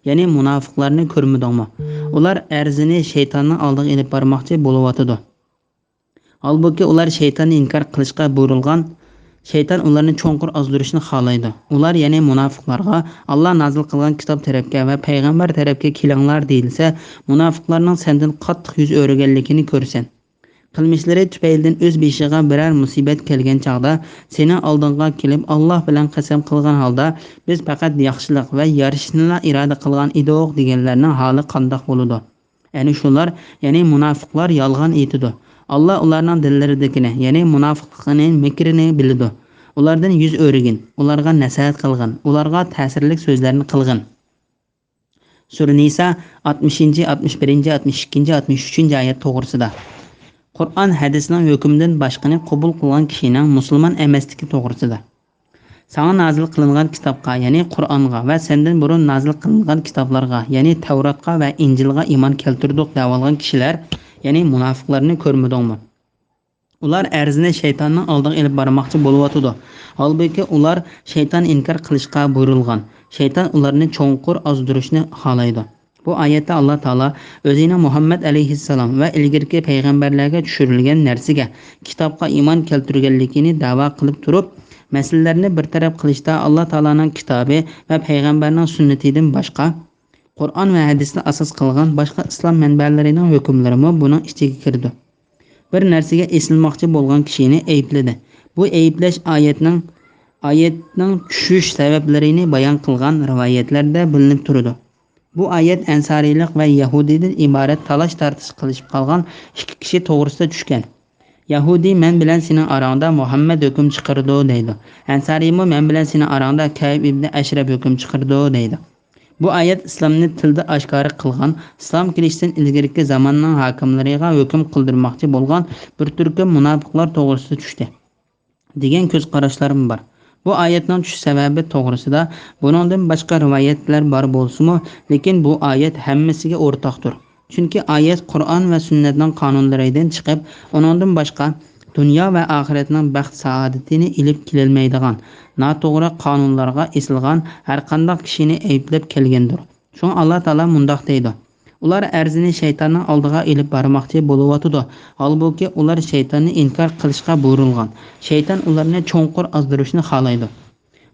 يەنى مۇناپىقلارنى كۆرمىدىڭمۇ؟ ئۇلار ئەرزىنى شەيتاننىڭ ئالدىغا ئېلىپ بارماقچى بولۇۋاتىدۇ. ھالبۇكى، ئۇلار شەيتاننى ئىنكار قىلىشقا بۇيرۇلغان، شەيتان ئۇلارنى چوڭقۇر ئازدۇرۇشنى خالايدۇ. ئۇلار، يەنى مۇناپىقلارغا، ئاللا نازىل قىلغان كىتاب تەرەپكە ۋە پەيغەمبەر تەرەپكە كېلىڭلار دېيىلسە، مۇناپىقلارنىڭ سەندىن قاتتىق يۈز ئۆرۈگەنلىكىنى كۆرىسەن. قىلمىشلىرى تۈپەيلىدىن ئۆز بېشىغا بىرەر مۇسىبەت كەلگەن چاغدا، سېنىڭ ئالدىڭغا كېلىپ، ئاللا بىلەن قەسەم قىلغان ھالدا، بىز پەقەت ياخشىلىق ۋە يارىشىشنىلا ئىرادە قىلغان ئىدۇق، دېگەنلەرنىڭ ھالى قانداق بولىدۇ؟ ئەنە شۇلار، يەنى مۇناپىقلار يالغان ئېيتىدۇ. ئاللا ئۇلارنىڭ دىللىرىدىكىنى، يەنى مۇناپىقلىقىنى، مىكرىنى بىلىدۇ. ئۇلاردىن يۈز ئۆرۈگىن، ئۇلارغا نەسىھەت قىلغىن، ئۇلارغا تەسىرلىك سۆزلەرنى قىلغىن. سۈرە نىسا، ئاتمىشىنچى، ئاتمىش بىرىنچى، ئاتمىش ئىككىنچى، ئاتمىش ئۈچىنچى ئايەت توغرىسىدا. قۇرئان ھەدىسنىڭ ھۆكمىدىن باشقىنى قوبۇل قىلغان كىشىنىڭ مۇسۇلمان ئەمەسلىكى توغرىسىدا. ساڭا نازىل قىلىنغان كىتابقا، يەنى قۇرئانغا ۋە سەندىن بۇرۇن نازىل قىلىنغان كىتابلارغا، يەنى تەۋراتقا ۋە ئىنجىلغا ئىمان كەلتۈردۇق دەۋالغان كىشىلەر، يەنى مۇناپىقلارنى كۆرمىدىڭمۇ؟ ئۇلار ئەرزىنى شەيتاننىڭ ئالدىغا ئېلىپ بارماقچى بولۇۋاتىدۇ. ھالبۇكى، ئۇلار شەيتان ئىنكار قىلىشقا بۇيرۇلغان. شەيتان ئۇلارنى چوڭقۇر ئازدۇرۇشنى خالايدۇ. بۇ ئايەتتە ئاللا تائالا ئۆزىنىڭ مۇھەممەد ئەلەيھىسسالام ۋە ئىلگىرىكى پەيغەمبەرلەرگە چۈشۈرۈلگەن نەرسىگە، كىتابقا ئىمان كەلتۈرگەنلىكىنى دەۋا قىلىپ تۇرۇپ، مەسىلىلەرنى بىر تەرەپ قىلىشتا ئاللا تائالانىڭ كىتابى ۋە پەيغەمبەرنىڭ سۈننىتىدىن باشقا، قۇرئان ۋە ھەدىسنى ئاساس قىلغان باشقا ئىسلام مەنبەلىرىنىڭ ھۆكۈملىرىمۇ بۇنىڭ ئىچىگە كىرىدۇ. بىر نەرسىگە ئېسىلماقچى بولغان كىشىنى ئەيىبلىدى. بۇ ئەيىبلەش ئايەتنىڭ، ئايەتنىڭ چۈشۈش سەۋەبلىرىنى بايان قىلغان رىۋايەتلەردە بىلىنىپ تۇرىدۇ. بۇ ئايەت ئەنسارىيلىق ۋە يەھۇدىيدىن ئىبارەت تالاش-تارتىش قىلىشىپ قالغان ئىككى كىشى توغرىسىدا چۈشكەن. يەھۇدىي: «مەن بىلەن سېنىڭ ئاراڭدا مۇھەممەد ھۆكۈم چىقىرىدۇ» دەيدۇ. ئەنسارىيمۇ: «مەن بىلەن سېنىڭ ئاراڭدا كەئب ئىبنى ئەشرەپ ھۆكۈم چىقىرىدۇ» دەيدۇ. بۇ ئايەت ئىسلامنى تىلدا ئاشكارا قىلغان، ئىسلام كېلىشتىن ئىلگىرىكى زاماننىڭ ھاكىملىرىغا ھۆكۈم قىلدۇرماقچى بولغان بىر تۈركۈم مۇناپىقلار توغرىسىدا چۈشتى، دېگەن كۆز قاراشلارمۇ بار. بۇ ئايەتنىڭ چۈشۈش سەۋەبى توغرىسىدا بۇنىڭدىن باشقا رىۋايەتلەر بار بولسىمۇ، لېكىن بۇ ئايەت ھەممىسىگە ئورتاقتۇر. چۈنكى ئايەت قۇرئان ۋە سۈننەتنىڭ قانۇنلىرىدىن چىقىپ، ئۇنىڭدىن باشقا دۇنيا ۋە ئاخىرەتنىڭ بەخت-سائادىتىنى ئېلىپ كېلەلمەيدىغان، ناتوغرا قانۇنلارغا ئېسىلغان ھەرقانداق كىشىنى ئەيىبلەپ كەلگەندۇر. شۇڭا ئاللا تائالا مۇنداق دەيدۇ: «ئۇلار ئەرزىنى شەيتاننىڭ ئالدىغا ئېلىپ بارماقچى بولۇۋاتىدۇ، ھالبۇكى، ئۇلار شەيتاننى ئىنكار قىلىشقا بۇيرۇلغان. شەيتان ئۇلارنى چوڭقۇر ئازدۇرۇشنى خالايدۇ.»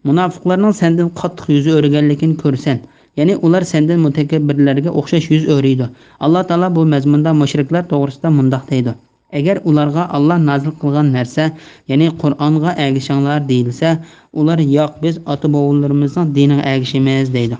مۇناپىقلارنىڭ سەندىن قاتتىق يۈز ئۆرۈگەنلىكىنى كۆرىسەن، يەنى ئۇلار سەندىن مۇتەكەببىرلەرگە ئوخشاش يۈز ئۆرۈيدۇ. ئاللا تائالا بۇ مەزمۇندا مۇشرىكلار توغرىسىدا مۇنداق دەيدۇ: «ئەگەر ئۇلارغا ئاللا نازىل قىلغان نەرسە، يەنى قۇرئانغا ئەگىشىڭلار دېيىلسە، ئۇلار: ياق، بىز ئاتا-بوۋىلىرىمىزنىڭ دىنىغا ئەگىشىمىز» دەيدۇ.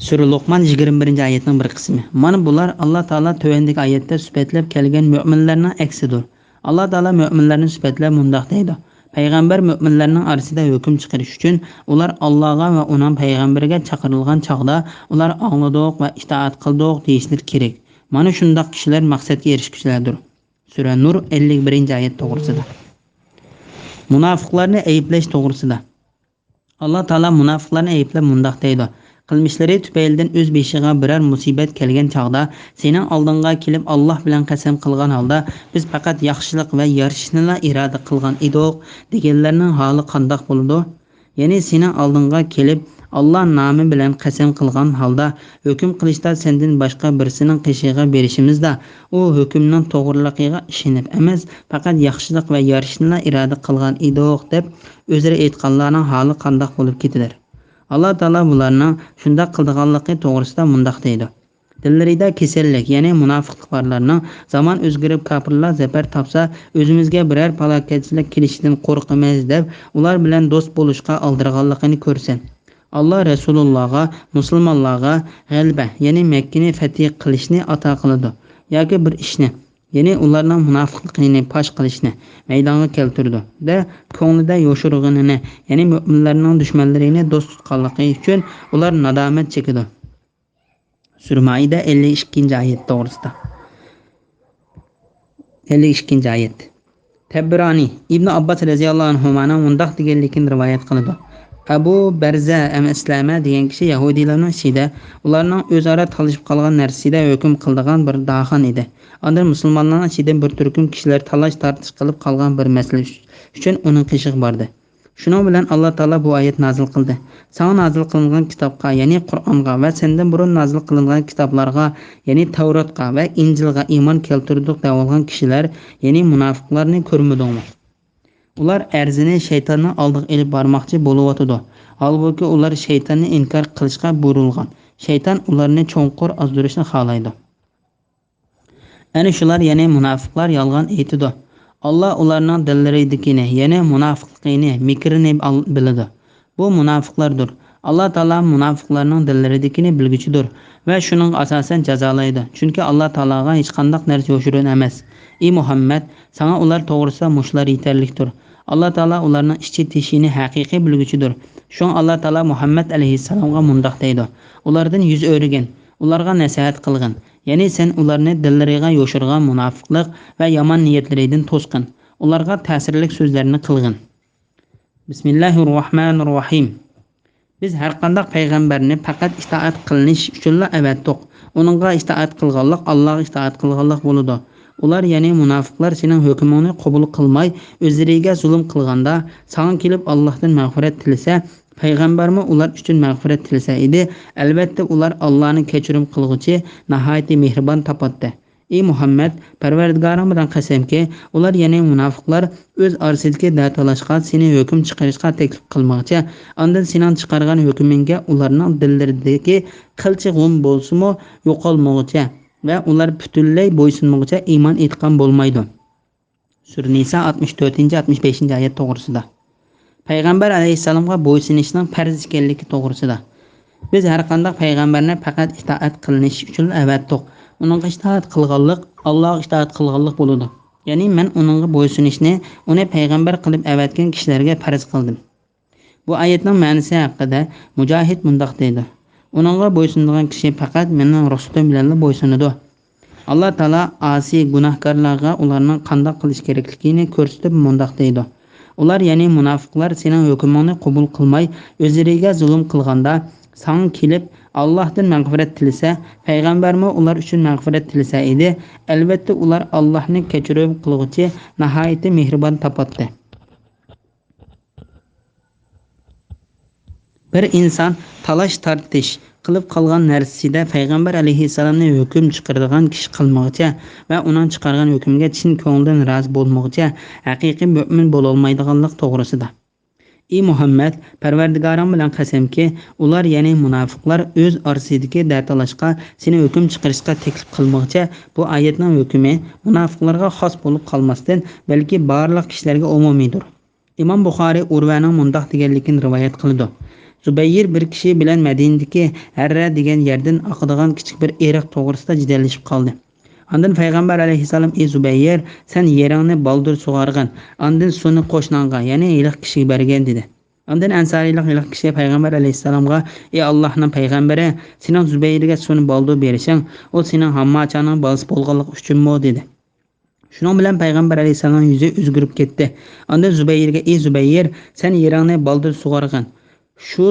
سۈرە لوقمان يىگىرمە بىرىنچى ئايەتنىڭ بىر قىسمى. مانا بۇلار ئاللا تائالا تۆۋەندىكى ئايەتتە سۈپەتلەپ كەلگەن مۆمىنلەرنىڭ ئەكسىدۇر. ئاللا تائالا مۆمىنلەرنى سۈپەتلەپ مۇنداق دەيدۇ: «پەيغەمبەر مۆمىنلەرنىڭ ئارىسىدا ھۆكۈم چىقىرىش ئۈچۈن ئۇلار ئاللاغا ۋە ئۇنىڭ پەيغەمبىرىگە چاقىرىلغان چاغدا ئۇلار ئاڭلىدۇق ۋە ئىتائەت قىلدۇق دېيىشلىرى كېرەك. مانا شۇنداق كىشىلەر مەقسەتكە ئېرىشكۈچىلەردۇر.» سۈرە نۇر ئەللىك بىرىنچى ئايەت توغرىسىدا. مۇناپىقلارنى ئەيىبلەش توغرىسىدا. ئاللا تائالا مۇناپىقلارنى ئەيىبلەپ مۇنداق دەيدۇ: «قىلمىشلىرى تۈپەيلىدىن ئۆز بېشىغا بىرەر مۇسىبەت كەلگەن چاغدا، سېنىڭ ئالدىڭغا كېلىپ، ئاللا بىلەن قەسەم قىلغان ھالدا، بىز پەقەت ياخشىلىق ۋە يارىشىشنىلا ئىرادە قىلغان ئىدۇق» دېگەنلەرنىڭ ھالى قانداق بولىدۇ؟ يەنى سېنىڭ ئالدىڭغا كېلىپ، ئاللا نامى بىلەن قەسەم قىلغان ھالدا، ھۆكۈم قىلىشتا سەندىن باشقا بىرسىنىڭ قېشىغا بېرىشىمىزدا، ئۇ ھۆكۈمنىڭ توغرىلىقىغا ئىشىنىپ ئەمەس، پەقەت ياخشىلىق ۋە يارىشىشنىلا ئىرادە قىلغان ئىدۇق، دەپ ئۆزرە ئېيتقانلارنىڭ ھالى قانداق بولۇپ كېتىدۇ؟ ئاللا تائالا بۇلارنىڭ شۇنداق قىلىدىغانلىقى توغرىسىدا مۇنداق دەيدۇ: «دىللىرىدا كېسەللىك، يەنى مۇناپىقلىق بارلارنىڭ، زامان ئۆزگىرىپ، كاپىرلار زەپەر تاپسا، ئۆزىمىزگە بىرەر پالاكەتچىلىك كېلىشىدىن قورقىمىز، دەپ ئۇلار بىلەن دوست بولۇشقا ئالدىرىغانلىقىنى كۆرسەن. ئاللا رەسۇلۇللاغا، مۇسۇلمانلارغا غەلىبە، يەنى مەككىنى فەتھى قىلىشنى ئاتا قىلىدۇ ياكى بىر ئىشنى، يەنى ئۇلارنىڭ مۇناپىقلىقىنى پاش قىلىشنى مەيدانغا كەلتۈرىدۇ، دە كۆڭلىدە يوشۇرغىنىنى، يەنى مۆمىنلەرنىڭ دۈشمەنلىرىنى دوست تۇتقانلىقى ئۈچۈن ئۇلار نادامەت چېكىدۇ.» سۈرە مائىدە ئەللىك ئىككىنچى ئايەت توغرىسىدا. ئەللىك ئىككىنچى ئايەت. تەببىرانى ئىبنى ئابباس رەزىياللاھۇ ئەنھۇمانىڭ مۇنداق دېگەنلىكىنى رىۋايەت قىلىدۇ: «ئەبۇ بەرزە ئەم ئەسلەمە دېگەن كىشى يەھۇدىيلارنىڭ ئىچىدە ئۇلارنىڭ ئۆزئارا تالىشىپ قالغان نەرسىسىدە ھۆكۈم قىلىدىغان بىر داھىخان ئىدى. ئاندىن مۇسۇلمانلارنىڭ ئىچىدىن بىر تۈركۈم كىشىلەر تالاش-تارتىش قىلىپ قالغان بىر مەسىلە ئۈچۈن ئۇنىڭ قېشىغا باردى. شۇنىڭ بىلەن ئاللا تائالا بۇ ئايەت نازىل قىلدى: ساڭا نازىل قىلىنغان كىتابقا، يەنى قۇرئانغا ۋە سەندىن بۇرۇن نازىل قىلىنغان كىتابلارغا، يەنى تەۋراتقا ۋە ئىنجىلغا ئىمان كەلتۈردۇق دەۋالغان كىشىلەر، يەنى مۇناپىقلارنى كۆرمىدىڭمۇ؟ ئۇلار ئەرزىنى شەيتاننىڭ ئالدىغا ئېلىپ بارماقچى بولۇۋاتىدۇ. ھالبۇكى، ئۇلار شەيتاننى ئىنكار قىلىشقا بۇيرۇلغان. شەيتان ئۇلارنى چوڭقۇر ئازدۇرۇشنى خالايدۇ.» ئەنە شۇلار، يەنى مۇناپىقلار يالغان ئېيتىدۇ. ئاللا ئۇلارنىڭ دىللىرىدىكىنى، يەنى مۇناپىقلىقىنى، مىكرىنى ئال-، بىلىدۇ. بۇ مۇناپىقلاردۇر. ئاللا تائالا مۇناپىقلارنىڭ دىللىرىدىكىنى بىلگۈچىدۇر ۋە شۇنىڭغا ئاساسەن جازالايدۇ. چۈنكى ئاللا تائالاغا ھېچقانداق نەرسە يوشۇرۇن ئەمەس. ئى مۇھەممەد، ساڭا ئۇلار توغرىسىدا مۇشۇلار يېتەرلىكتۇر. ئاللا تائالا ئۇلارنىڭ ئىچى تېشىنى ھەقىقىي بىلگۈچىدۇر. شۇڭا ئاللا تائالا مۇھەممەد ئەلەيھىسسالامغا مۇنداق دەيدۇ: ئۇلاردىن يۈز ئۆرۈگىن، ئۇلارغا نەسىھەت قىلغىن. يەنى سەن ئۇلارنى دىللىرىغا يوشۇرغان مۇناپىقلىق ۋە يامان نىيەتلىرىدىن توسقىن. ئۇلارغا تەسىرلىك سۆزلەرنى قىلغىن. بىسمىللاھىررەھمانىررەھىم. بىز ھەرقانداق پەيغەمبەرنى پەقەت ئىتائەت قىلىنىش ئۈچۈنلا ئەۋەتتۇق. ئۇنىڭغا ئىتائەت قىلغانلىق ئاللاغا ئىتائەت قىلغانلىق بولىدۇ. ئۇلار، يەنى مۇناپىقلار، سېنىڭ ھۆكمۈڭنى قوبۇل قىلماي، ئۆزلىرىگە زۇلۇم قىلغاندا، ساڭا كېلىپ ئاللاھتىن مەغپىرەت تىلىسە، پەيغەمبەرمۇ ئۇلار ئۈچۈن مەغپىرەت تىلىسە ئىدى، ئەلۋەتتە ئۇلار ئاللانى كەچۈرۈم قىلغۇچى، ناھايىتى مېھرىبان تاپاتتى. ئى مۇھەممەد، پەرۋەردىگارىڭ بىلەن قەسەمكى، ئۇلار، يەنى مۇناپىقلار، ئۆز ئارىسىدىكى دەتالاشقا، سېنى ھۆكۈم چىقىرىشقا تەكلىپ قىلمىغۇچە، ئاندىن سېنىڭ چىقارغان ھۆكمۈڭگە ئۇلارنىڭ دىللىرىدىكى قىلچە غۇم بولسىمۇ يوقالمىغۇچە ۋە ئۇلار پۈتۈنلەي بويسۇنمىغۇچە ئىمان ئېيتقان بولمايدۇ. سۈرە نىسا، ئاتمىش تۆتىنچى، ئاتمىش بەشىنچى ئايەت توغرىسىدا. پەيغەمبەر ئەلەيھىسسالامغا بويسۇنۇشنىڭ پەرز ئىكەنلىكى توغرىسىدا. بىز ھەرقانداق پەيغەمبەرنى پەقەت ئىتائەت قىلىنىش ئۈچۈن ئەۋەتتۇق. ئۇنىڭغا ئىتائەت قىلغانلىق ئاللاغا ئىتائەت قىلغانلىق بولىدۇ. يەنى مەن ئۇنىڭغا بويسۇنۇشنى ئۇنى پەيغەمبەر قىلىپ ئەۋەتكەن كىشىلەرگە پەرز قىلدىم. بۇ ئايەتنىڭ مەنىسى ھەققىدە مۇجاھىد مۇنداق دەيدۇ: ئۇنىڭغا بويسۇنىدىغان كىشى پەقەت مېنىڭ رۇخسىتىم بىلەنلا بويسۇنىدۇ. ئاللا تائالا ئاسىي گۇناھكارلارغا ئۇلارنىڭ قانداق قىلىش كېرەكلىكىنى كۆرسىتىپ مۇنداق دەيدۇ: ئۇلار، يەنى مۇناپىقلار سېنىڭ ھۆكمۈڭنى قوبۇل قىلماي، ئۆزلىرىگە زۇلۇم قىلغاندا، ساڭا كېلىپ، ئاللاھتىن مەغپىرەت تىلىسە، پەيغەمبەرمۇ ئۇلار ئۈچۈن مەغپىرەت تىلىسە ئىدى. ئەلۋەتتە، ئۇلار ئاللاھنى كەچۈرۈم قىلغۇچى، ناھايىتى مېھرىبان تاپاتتى. بىر ئىنسان تالاش-تارتىش قىلىپ قالغان نەرسىسىدە پەيغەمبەر ئەلەيھىسسالامنى ھۆكۈم چىقىرىدىغان كىشى قىلمىغۇچە ۋە ئۇنىڭ چىقارغان ھۆكمىگە چىن كۆڭلىدىن رازى بولمىغۇچە ھەقىقىي مۆمىن بولالمايدىغانلىق توغرىسىدا. ئى مۇھەممەد، پەرۋەردىگارىڭ بىلەن قەسەمكى، ئۇلار، يەنى مۇناپىقلار ئۆز ئارىسىدىكى دەتالاشقا، سېنى ھۆكۈم چىقىرىشقا تەكلىپ قىلمىغۇچە، بۇ ئايەتنىڭ ھۆكمى مۇناپىقلارغا خاس بولۇپ قالماستىن، بەلكى بارلىق كىشىلەرگە ئومۇمىيدۇر. ئىمام بۇخارى ئۇرۋەنىڭ مۇنداق دېگەنلىكىنى رىۋايەت قىلىدۇ: زۇبەير بىر كىشى بىلەن مەدىنىدىكى ھەررە دېگەن يەردىن ئاقىدىغان كىچىك بىر ئېرىق توغرىسىدا جېدەللىشىپ قالدى. ئاندىن پەيغەمبەر ئەلەيھىسسالام: ئى زۇبەير، سەن يېرىڭنى بالدۇر سۇغارغىن، ئاندىن سۇنى قوشناڭغا، يەنى ھېلىقى كىشىگە بەرگىن، دېدى. ئاندىن ئەنسارىيلىق ھېلىقى كىشى پەيغەمبەر ئەلەيھىسسالامغا: ئى ئاللاھنىڭ پەيغەمبىرى، سېنىڭ زۇبەيرگە سۇنى بالدۇر بېرىشىڭ، ئۇ سېنىڭ ھامماچانىڭ بالىسى بولغانلىقى ئۈچۈنمۇ؟ دېدى. شۇنىڭ بىلەن پەيغەمبەر ئەلەيھىسسالامنىڭ يۈزى ئۆزگىرىپ كەتتى. ئاندىن زۇبەيرگە: ئى زۇبەير، سەن يېرىڭنى بالدۇر سۇغارغىن. شۇ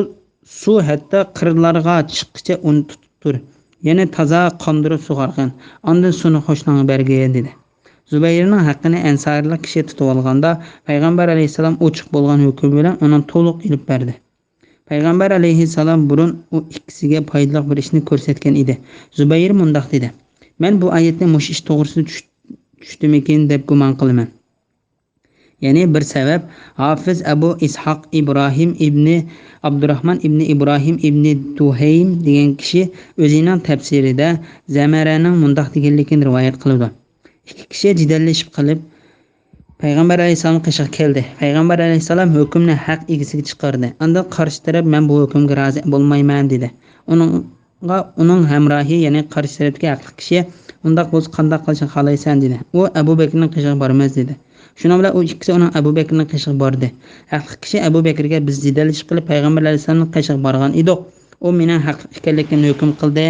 سۇ ھەتتا قىرلارغا چىققىچە ئۇنى تۇتۇپ تۇر. يەنى تازا قاندۇرۇپ سۇغارغىن. ئاندىن سۇنى قوشناڭغا بەرگىن، دېدى. زۇبەيرنىڭ ھەققىنى ئەنسارىيلىق كىشى تۇتۇۋالغاندا، پەيغەمبەر ئەلەيھىسسالام ئوچۇق بولغان ھۆكۈم بىلەن ئۇنى تولۇق ئېلىپ بەردى. پەيغەمبەر ئەلەيھىسسالام بۇرۇن ئۇ ئىككىسىگە پايدىلىق بىر ئىشنى كۆرسەتكەن ئىدى. زۇبەير مۇنداق دېدى: مەن بۇ ئايەتنى مۇشۇ ئىش توغرىسىدا چۈش-، چۈشتىمىكىن دەپ گۇمان قىلىمەن. يەنى بىر سەۋەب، ھافىز ئەبۇ ئىسھاق ئىبراھىم ئىبنى ئابدۇراھمان ئىبنى ئىبراھىم ئىبنى دۇھەيم دېگەن كىشى ئۆزىنىڭ تەپسىرىدە زەمەرەنىڭ مۇنداق دېگەنلىكىنى رىۋايەت قىلىدۇ: ئىككى كىشى جېدەللىشىپ قېلىپ، پەيغەمبەر ئەلەيھىسسالام قېشىغا كەلدى. پەيغەمبەر ئەلەيھىسسالام ھۆكۈمنى ھەق ئىگىسىگە چىقاردى. ئاندىن قارشى تەرەپ: مەن بۇ ھۆكۈمگە رازى بولمايمەن، دېدى. ئۇنىڭغا ئۇنىڭ ھەمراھى، يەنى قارشى تەرەپتىكى ھەقلىق كىشى: ئۇنداق بولسا قانداق قىلىشنى خالايسەن؟ دېدى. ئۇ: ئەبۇ بەكرىنىڭ قېشىغا بارىمىز، دېدى. شۇنىڭ بىلەن ئۇ ئىككىسى ئۇنىڭ ئەبۇ بەكرىنىڭ قېشىغا باردى. ھەقلىق كىشى ئەبۇ بەكرىگە: بىز جېدەللىشىپ قېلىپ پەيغەمبەر ئەلەيھىسسالامنىڭ قېشىغا بارغان ئىدۇق. ئۇ مېنىڭ ھەقلىق ئىكەنلىكىمنى ھۆكۈم قىلدى.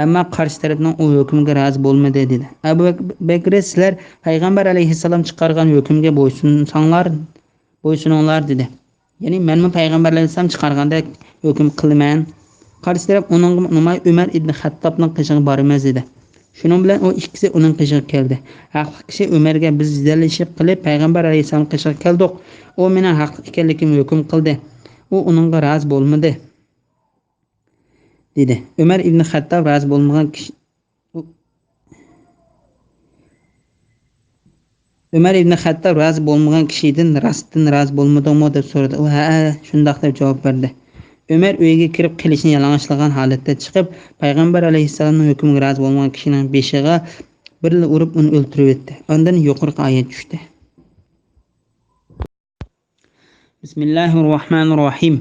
ئەمما قارشى تەرەپنىڭ ئۇ ھۆكمىگە رازى بولمىدى، دېدى. ئەبۇ بەك-، بەكرى: سىلەر پەيغەمبەر ئەلەيھىسسالام چىقارغان ھۆكۈمگە بويسۇنساڭلار، بويسۇنۇڭلار، دېدى. يەنى مەنمۇ پەيغەمبەر ئەلەيھىسسالام چىقارغاندەك ھۆكۈم قىلىمەن. قارشى تەرەپ ئۇنىڭغىمۇ ئۇنىماي ئۆمەر ئىبنى خەتتابنىڭ قېشىغا بارىمىز، دېدى. شۇنىڭ بىلەن ئۇ ئىككىسى ئۇنىڭ قېشىغا كەلدى. ھەقلىق كىشى ئۆمەرگە: بىز جېدەللىشىپ قېلىپ پەيغەمبەر ئەلەيھىسسالام قېشىغا كەلدۇق. ئۇ مېنىڭ ھەقلىق ئىكەنلىكىمنى ھۆكۈم قىلدى. ئۇ ئۇنىڭغا رازى بولمىدى، دېدى. ئۆمەر ئىبنى خەتتاب رازى بولمىغان كىشى، ئۆمەر ئىبنى خەتتاب رازى بولمىغان كىشىدىن: راستتىن رازى بولمىدىڭمۇ؟ دەپ سورىدى. ئۇ: ھەئە، شۇنداق، دەپ جاۋاب بەردى. ئۆمەر ئۆيىگە كىرىپ قىلىچىنى يالىڭاچلىغان ھالەتتە چىقىپ، پەيغەمبەر ئەلەيھىسسالامنىڭ ھۆكمىگە رازى بولمىغان كىشىنىڭ بېشىغا بىرلا ئۇرۇپ ئۇنى ئۆلتۈرۈۋەتتى. ئاندىن يۇقىرىقى ئايەت چۈشتى. بىسمىللاھىر راھمانىر راھىم.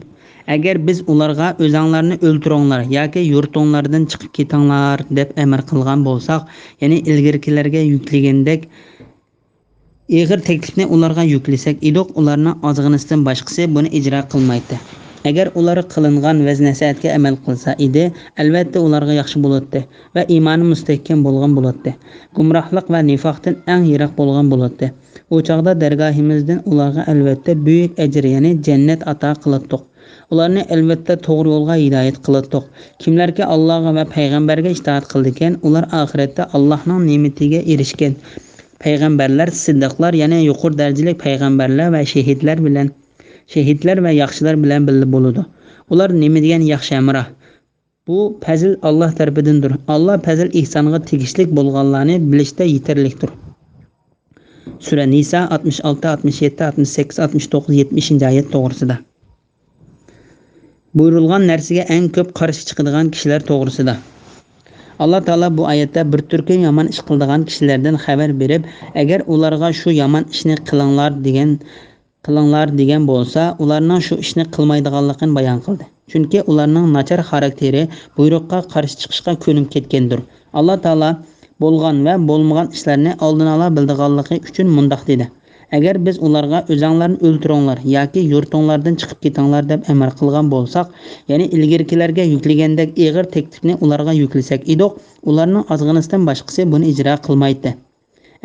ئەگەر بىز ئۇلارغا ئۆزەڭلارنى ئۆلتۈرۈڭلار ياكى يۇرتۇڭلاردىن چىقىپ كېتىڭلار دەپ ئەمىر قىلغان بولساق، يەنى ئىلگىرىكىلەرگە يۈكلىگەندەك ئېغىر تەكلىپنى ئۇلارغا يۈكلىسەك ئىدۇق، ئۇلارنىڭ ئازغىنىسىدىن باشقىسى بۇنى ئىجرا قىلمايتتى. ئەگەر ئۇلار قىلىنغان ۋەز-نەسىھەتكە ئەمەل قىلسا ئىدى، ئەلۋەتتە ئۇلارغا ياخشى بولاتتى ۋە ئىمانى مۇستەھكەم بولغان بولاتتى. گۇمراھلىق ۋە نىفاقتىن ئەڭ يىراق بولغان بولاتتى. ئۇ چاغدا دەرگاھىمىزدىن ئۇلارغا ئەلۋەتتە بۈيۈك ئەجىر، يەنى جەننەت ئاتا قىلاتتۇق. ئۇلارنى ئەلۋەتتە توغرا يولغا ھىدايەت قىلاتتۇق. كىملەركى ئاللاغا ۋە پەيغەمبەرگە ئىتائەت قىلىدىكەن، ئۇلار ئاخىرەتتە ئاللاھنىڭ نېمىتىگە ئېرىشكەن. پەيغەمبەرلەر، سىددىقلار، يەنى يۇقىرى دەرىجىلىك پەيغەمبەرلەر ۋە شېھىتلەر بىلەن، شېھىتلەر ۋە ياخشىلار بىلەن بىللە بولىدۇ. ئۇلار نېمە دېگەن ياخشى ھەمراھ! بۇ پەزىل ئاللاھ تەرىپىدىندۇر. ئاللاھ پەزىل ئېھسانغا تېگىشلىك بولغانلارنى بىلىشتە يېتەرلىكتۇر. سۈرە نىسا ئاتمىش ئالتە، ئاتمىش يەتتە، ئاتمىش سەككىز، ئاتمىش توققۇز، يەتمىشىنچى ئايەت توغرىسىدا. بۇيرۇلغان نەرسىگە ئەڭ كۆپ قارشى چىقىدىغان كىشىلەر توغرىسىدا. ئاللاھ تائالا بۇ ئايەتتە بىر تۈركۈم يامان ئىش قىلىدىغان كىشىلەردىن خەۋەر بېرىپ، ئەگەر ئۇلارغا شۇ يامان ئىشنى قىلىڭلار دېگەن، قىلىڭلار دېگەن بولسا، ئۇلارنىڭ شۇ ئىشنى قىلمايدىغانلىقىنى بايان قىلدى. چۈنكى ئۇلارنىڭ ناچار خاراكتېرى بۇيرۇققا قارشى چىقىشقا كۆنۈپ كەتكەندۇر. ئاللاھ تائالا بولغان ۋە بولمىغان ئىشلارنى ئالدىنئالا بىلىدىغانلىقى ئۈچۈن مۇنداق دېدى: ئەگەر بىز ئۇلارغا «ئۆزەڭلارنى ئۆلتۈرۈڭلار ياكى يۇرتۇڭلاردىن چىقىپ كېتىڭلار» دەپ ئەمر قىلغان بولساق، يەنى ئىلگىرىكىلەرگە يۈكلىگەندەك ئېغىر تەكلىپنى ئۇلارغا يۈكلىسەك ئىدۇق، ئۇلارنىڭ ئازغىنىسىدىن باشقىسى بۇنى ئىجرا قىلمايتتى.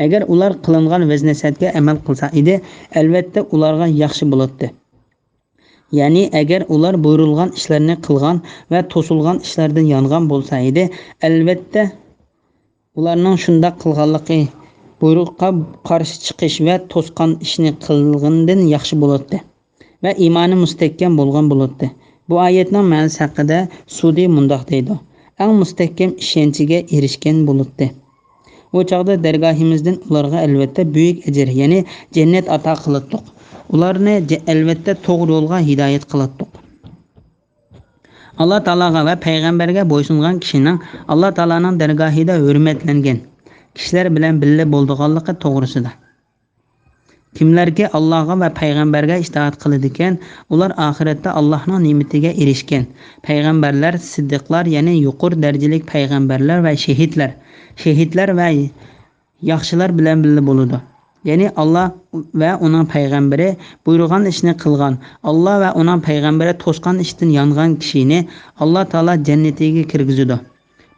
ئەگەر ئۇلار قىلىنغان ۋەز-نەسىھەتكە ئەمەل قىلسا ئىدى، ئەلۋەتتە ئۇلارغا ياخشى بولاتتى. يەنى ئەگەر ئۇلار بۇيرۇلغان ئىشلارنى قىلغان ۋە توسۇلغان ئىشلاردىن يانغان بولسا ئىدى، ئەلۋەتتە ئۇلارنىڭ شۇنداق قىلغانلىقى، بۇيرۇققا قارشى چىقىش ۋە توسقان ئىشنى قىلغىنىدىن ياخشى بولاتتى ۋە ئىمانى مۇستەھكەم بولغان بولاتتى. بۇ ئايەتنىڭ مەنىسى ھەققىدە سۇدى مۇنداق دەيدۇ: «ئەڭ مۇستەھكەم ئىشەنچىگە ئېرىشكەن بولاتتى. ئۇ چاغدا دەرگاھىمىزدىن ئۇلارغا ئەلۋەتتە بۈيۈك ئەجىر، يەنى جەننەت ئاتا قىلاتتۇق. ئۇلارنى جە-، ئەلۋەتتە توغرا يولغا ھىدايەت قىلاتتۇق.» ئاللا تائالاغا ۋە پەيغەمبەرگە بويسۇنغان كىشىنىڭ ئاللا تائالانىڭ دەرگاھىدا ھۆرمەتلەنگەن كىشىلەر بىلەن بىللە بولىدىغانلىقى توغرىسىدا. كىملەركى ئاللاغا ۋە پەيغەمبەرگە ئىتائەت قىلىدىكەن، ئۇلار ئاخىرەتتە ئاللاھنىڭ نېمىتىگە ئېرىشكەن پەيغەمبەرلەر، سىددىقلار، يەنى يۇقىرى دەرىجىلىك پەيغەمبەرلەر ۋە شېھىتلەر، شېھىتلەر ۋە ياخشىلار بىلەن بىللە بولىدۇ. يەنى ئاللا ۋە ئۇنىڭ پەيغەمبىرى بۇيرۇغان ئىشنى قىلغان، ئاللا ۋە ئۇنىڭ پەيغەمبىرى توسقان ئىشتىن يانغان كىشىنى ئاللا تائالا جەننىتىگە كىرگۈزىدۇ.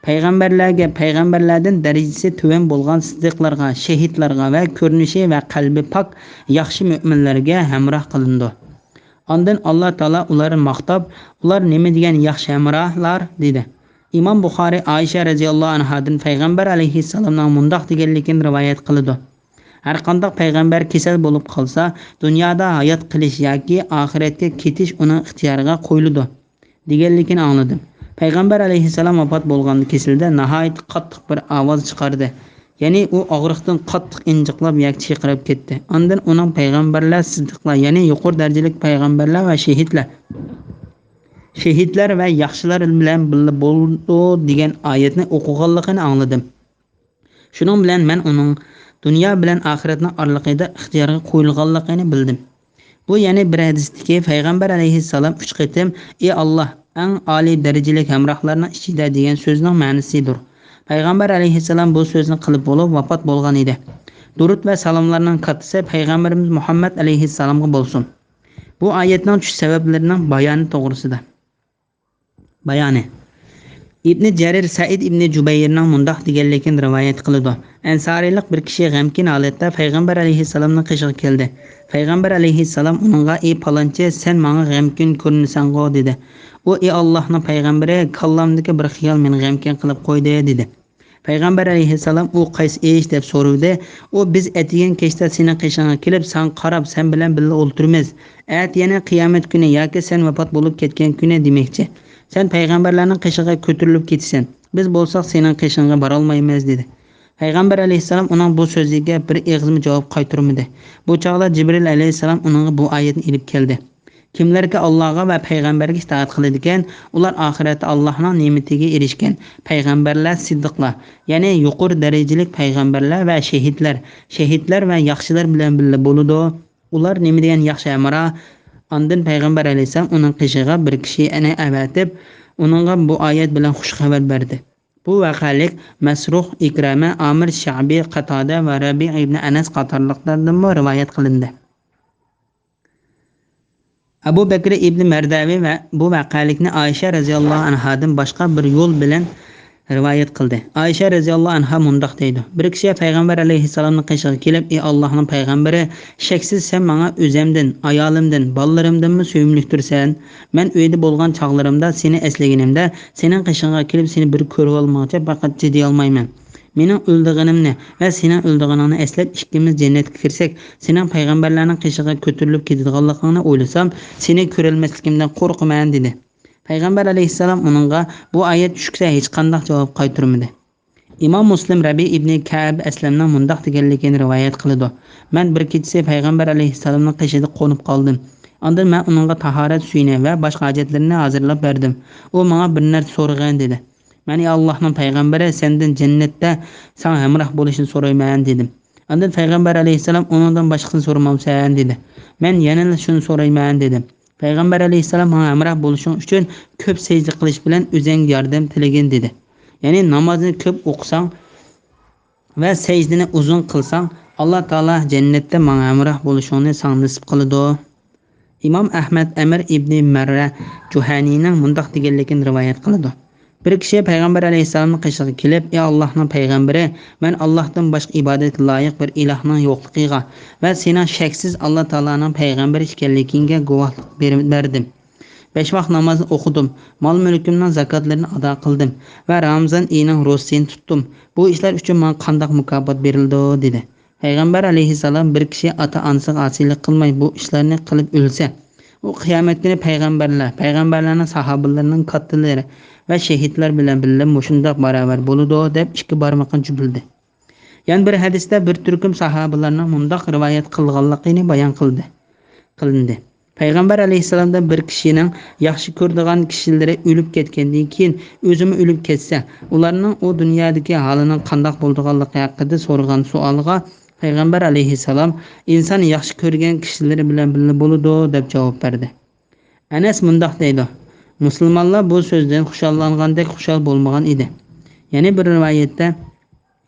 پەيغەمبەرلەرگە، پەيغەمبەرلەردىن دەرىجىسى تۆۋەن بولغان سىددىقلارغا، شېھىتلارغا ۋە كۆرۈنۈشى ۋە قەلبى پاك ياخشى مۆمىنلەرگە ھەمراھ قىلىنىدۇ. ئاندىن ئاللا تائالا ئۇلارنى ماختاپ، «ئۇلار نېمە دېگەن ياخشى ھەمراھلار!» دېدى. ئىمام بۇخارى ئائىشە رەزىياللاھۇ ئەنھادىن پەيغەمبەر ئەلەيھىسسالامنىڭ مۇنداق دېگەنلىكىنى رىۋايەت قىلىدۇ: «ھەرقانداق پەيغەمبەر كېسەل بولۇپ قالسا، دۇنيادا ھايات قېلىش ياكى ئاخىرەتكە كېتىش ئۇنىڭ ئىختىيارىغا قويۇلىدۇ» دېگەنلىكىنى ئاڭلىدىم. پەيغەمبەر ئەلەيھىسسالام ۋاپات بولغان كېسىلدە ناھايىتى قاتتىق بىر ئاۋاز چىقاردى. يەنى ئۇ ئاغرىقتىن قاتتىق ئىنجىقلاپ ياكى چىرقىراپ كەتتى. ئاندىن ئۇنىڭ «پەيغەمبەرلەر، سىددىقلار، يەنى يۇقىرى دەرىجىلىك پەيغەمبەرلەر ۋە شېھىتلەر، شېھىتلەر ۋە ياخشىلار بىلەن بىللە بولىدۇ» دېگەن ئايەتنى ئوقۇغانلىقىنى ئاڭلىدىم. شۇنىڭ بىلەن مەن ئۇنىڭ دۇنيا بىلەن ئاخىرەتنىڭ ئارىلىقىدا ئىختىيارغا قويۇلغانلىقىنى بىلدىم. بۇ يەنە بىر ھەدىستىكى پەيغەمبەر ئەلەيھىسسالام ئۈچ قېتىم «ئى ئاللا، ئەڭ ئالىي دەرىجىلىك ھەمراھلارنىڭ ئىچىدە» دېگەن سۆزنىڭ مەنىسىدۇر. پەيغەمبەر ئەلەيھىسسالام بۇ سۆزنى قىلىپ بولۇپ ۋاپات بولغان ئىدى. دۇرۇت ۋە سالاملارنىڭ كاتتىسى پەيغەمبىرىمىز مۇھەممەد ئەلەيھىسسالامغا بولسۇن. بۇ ئايەتنىڭ چۈش سەۋەبلىرىنىڭ بايانى توغرىسىدا. بايانى. ئىبنى جەرىر سەئىد ئىبنى جۇبەيرنىڭ مۇنداق دېگەنلىكىنى رىۋايەت قىلىدۇ: ئەنسارىيلىق بىر كىشى غەمكىن ھالەتتە پەيغەمبەر ئەلەيھىسسالامنىڭ قېشىغا كەلدى. پەيغەمبەر ئەلەيھىسسالام ئۇنىڭغا: «ئى پالانچى، سەن ماڭا غەمكىن كۆرۈنىسەنغۇ؟» دېدى. ئۇ: «ئى ئاللاھنىڭ پەيغەمبىرى، كاللامدىكى بىر خىيال مېنى غەمكىن قىلىپ قويدى» دېدى. پەيغەمبەر ئەلەيھىسسالام: «ئۇ قايسى ئىش؟» دەپ سورىدى. ئۇ: «بىز ئەتىگەن كەچتە سېنىڭ قېشىڭغا كېلىپ، ساڭا قاراپ، سەن بىلەن بىللە ئولتۇرىمىز. ئەتە يەنە قىيامەت كۈنى ياكى سەن ۋاپات بولۇپ كەتكەن كۈنى دېمەكچى. سەن پەيغەمبەرلەرنىڭ قېشىغا كۆتۈرۈلۈپ كېتىسەن. بىز بولساق سېنىڭ قېشىڭغا بارالمايمىز» دېدى. پەيغەمبەر ئەلەيھىسسالام ئۇنىڭ بۇ سۆزىگە بىر ئېغىزمۇ جاۋاب قايتۇرمىدى. بۇ چاغدا جىبرىل ئەلەيھىسسالام ئۇنىڭغا بۇ ئايەتنى ئېلىپ كەلدى: «كىملەركى ئاللاغا ۋە پەيغەمبەرگە ئىتائەت قىلىدىكەن، ئۇلار ئاخىرەتتە ئاللاھنىڭ نېمىتىگە ئېرىشكەن پەيغەمبەرلەر، سىددىقلار، يەنى يۇقىرى دەرىجىلىك پەيغەمبەرلەر ۋە شېھىتلەر، شېھىتلەر ۋە ياخشىلار بىلەن بىللە بولىدۇ. ئۇلار نېمە دېگەن ياخشى ھەمراھ!» ئاندىن پەيغەمبەر ئەلەيھىسسالام ئۇنىڭ قېشىغا بىر كىشىنى ئەۋەتىپ، ئۇنىڭغا بۇ ئايەت بىلەن خۇش خەۋەر بەردى. بۇ ۋەقەلىك مەسرۇق، ئىكرىمە، ئامىر شەئبى، قاتادە ۋە رەبىئ ئىبنى ئەنەس قاتارلىقلاردىنمۇ رىۋايەت قىلىندى. ئەبۇ بەكرى ئىبنى مەردەۋى ۋە بۇ ۋەقەلىكنى ئائىشە رەزىياللاھۇ ئەنھادىن باشقا بىر يول بىلەن رىۋايەت قىلدى. ئائىشە رەزىياللاھۇ ئەنھا مۇنداق دەيدۇ: بىر كىشى پەيغەمبەر ئەلەيھىسسالامنىڭ قېشىغا كېلىپ، ئى ئاللاھنىڭ پەيغەمبىرى، شەكسىز سەن ماڭا ئۆزەمدىن، ئايالىمدىن، بالىلىرىمدىنمۇ سۆيۈملۈكتۈرسەن. مەن ئۆيدە بولغان چاغلىرىمدا سېنى ئەسلىگىنىمدە، سېنىڭ قېشىڭغا كېلىپ سېنى بىر كۆرۈۋالمىغىچە پەقەت چىدىيالمايمەن. مېنىڭ ئۆلىدىغىنىمنى ۋە سېنىڭ ئۆلىدىغىنىڭنى ئەسلەپ، ئىككىمىز جەننەتكە كىرسەك، سېنىڭ پەيغەمبەرلەرنىڭ قېشىغا كۆتۈرۈلۈپ كېتىدىغانلىقىڭنى ئويلىسام، سېنى كۆرەلمەسلىكىمدىن قورقىمەن، دېدى. پەيغەمبەر ئەلەيھىسسالام ئۇنىڭغا بۇ ئايەت چۈشكىچە ھېچقانداق جاۋاب قايتۇرمىدى. ئىمام مۇسلىم رەبىئ ئىبنى كەئب ئەسلەمنىڭ مۇنداق دېگەنلىكىنى رىۋايەت قىلىدۇ: مەن بىر كېچىسى پەيغەمبەر ئەلەيھىسسالامنىڭ قېشىدا قونۇپ قالدىم. ئاندىن مەن ئۇنىڭغا تاھارەت سۈيىنى ۋە باشقا ھاجەتلىرىنى ھازىرلاپ بەردىم. ئۇ ماڭا بىر نەرسە سورىغىن، دېدى. مەن: ئى ئاللاھنىڭ پەيغەمبىرى، سەندىن جەننەتتە ساڭا ھەمراھ بولۇشنى سورايمەن، دېدىم. ئاندىن پەيغەمبەر ئەلەيھىسسالام: ئۇنىڭدىن باشقىسىنى سورىمامسەن، دېدى. مەن يەنىلا شۇنى سورايمەن، دېدىم. پەيغەمبەر ئەلەيھىسسالام ماڭا ھەمراھ بولۇشۇڭ ئۈچۈن كۆپ سەجدە قىلىش بىلەن ئۆزەڭگە ياردەم تىلىگىن، دېدى. يەنى نامازنى كۆپ ئوقۇساڭ ۋە سەجدىنى ئۇزۇن قىلساڭ، ئاللا تائالا جەننەتتە ماڭا ھەمراھ بولۇشۇڭنى ساڭا نېسىپ قىلىدۇ. ئىمام ئەھمەد ئەمىر ئىبنى مەررە جۇھەنىنىڭ مۇنداق دېگەنلىكىنى رىۋايەت قىلىدۇ. بىر كىشى پەيغەمبەر ئەلەيھىسسالامنىڭ قېشىغا كېلىپ، ئى ئاللاھنىڭ پەيغەمبىرى، مەن ئاللاھتىن باشقا ئىبادەتكە لايىق بىر ئىلاھنىڭ يوقلۇقىغا ۋە سېنىڭ شەكسىز ئاللا تائالانىڭ پەيغەمبىرى ئىكەنلىكىڭگە گۇۋاھلىق بېرىپ بەردىم. بەش ۋاق نامازنى ئوقۇدۇم، مال-مۈلكۈمنىڭ زاكاتلىرىنى ئادا قىلدىم ۋە رامىزان ئېيىنىڭ روزىسىنى تۇتتۇم. بۇ ئىشلار ئۈچۈن ماڭا قانداق مۇكاپات بېرىلىدۇ؟ دېدى. پەيغەمبەر ئەلەيھىسسالام، بىر كىشى ئاتا-ئانىسىغا ئاسىيلىق قىلماي بۇ ئىشلارنى قىلىپ ئۆلسە، ئۇ قىيامەت كۈنى پەيغەمبەرلەر، پەيغەمبەرلەرنىڭ ساھابىلىرىنىڭ كاتتىلىرى ۋە شېھىتلار بىلەن بىللە مۇشۇنداق باراۋەر بولىدۇ، دەپ ئىككى بارمىقىنى جۈپلىدى. يەنە بىر ھەدىستە بىر تۈركۈم ساھابىلارنىڭ مۇنداق رىۋايەت قىلغانلىقىنى بايان قىلدى، قىلىندى. پەيغەمبەر ئەلەيھىسسالامدىن بىر كىشىنىڭ ياخشى كۆرىدىغان كىشىلىرى ئۆلۈپ كەتكەندىن كېيىن ئۆزىمۇ ئۆلۈپ كەتسە، ئۇلارنىڭ ئۇ دۇنيادىكى ھالىنىڭ قانداق بولىدىغانلىقى ھەققىدە سورىغان سوئالىغا پەيغەمبەر ئەلەيھىسسالام، ئىنسان ياخشى كۆرگەن كىشىلىرى بىلەن بىللە بولىدۇ، دەپ جاۋاب بەردى. ئەنەس مۇنداق دەيدۇ، مۇسۇلمانلار بۇ سۆزدىن خۇشاللانغاندەك خۇشال بولمىغان ئىدى. يەنە بىر رىۋايەتتە،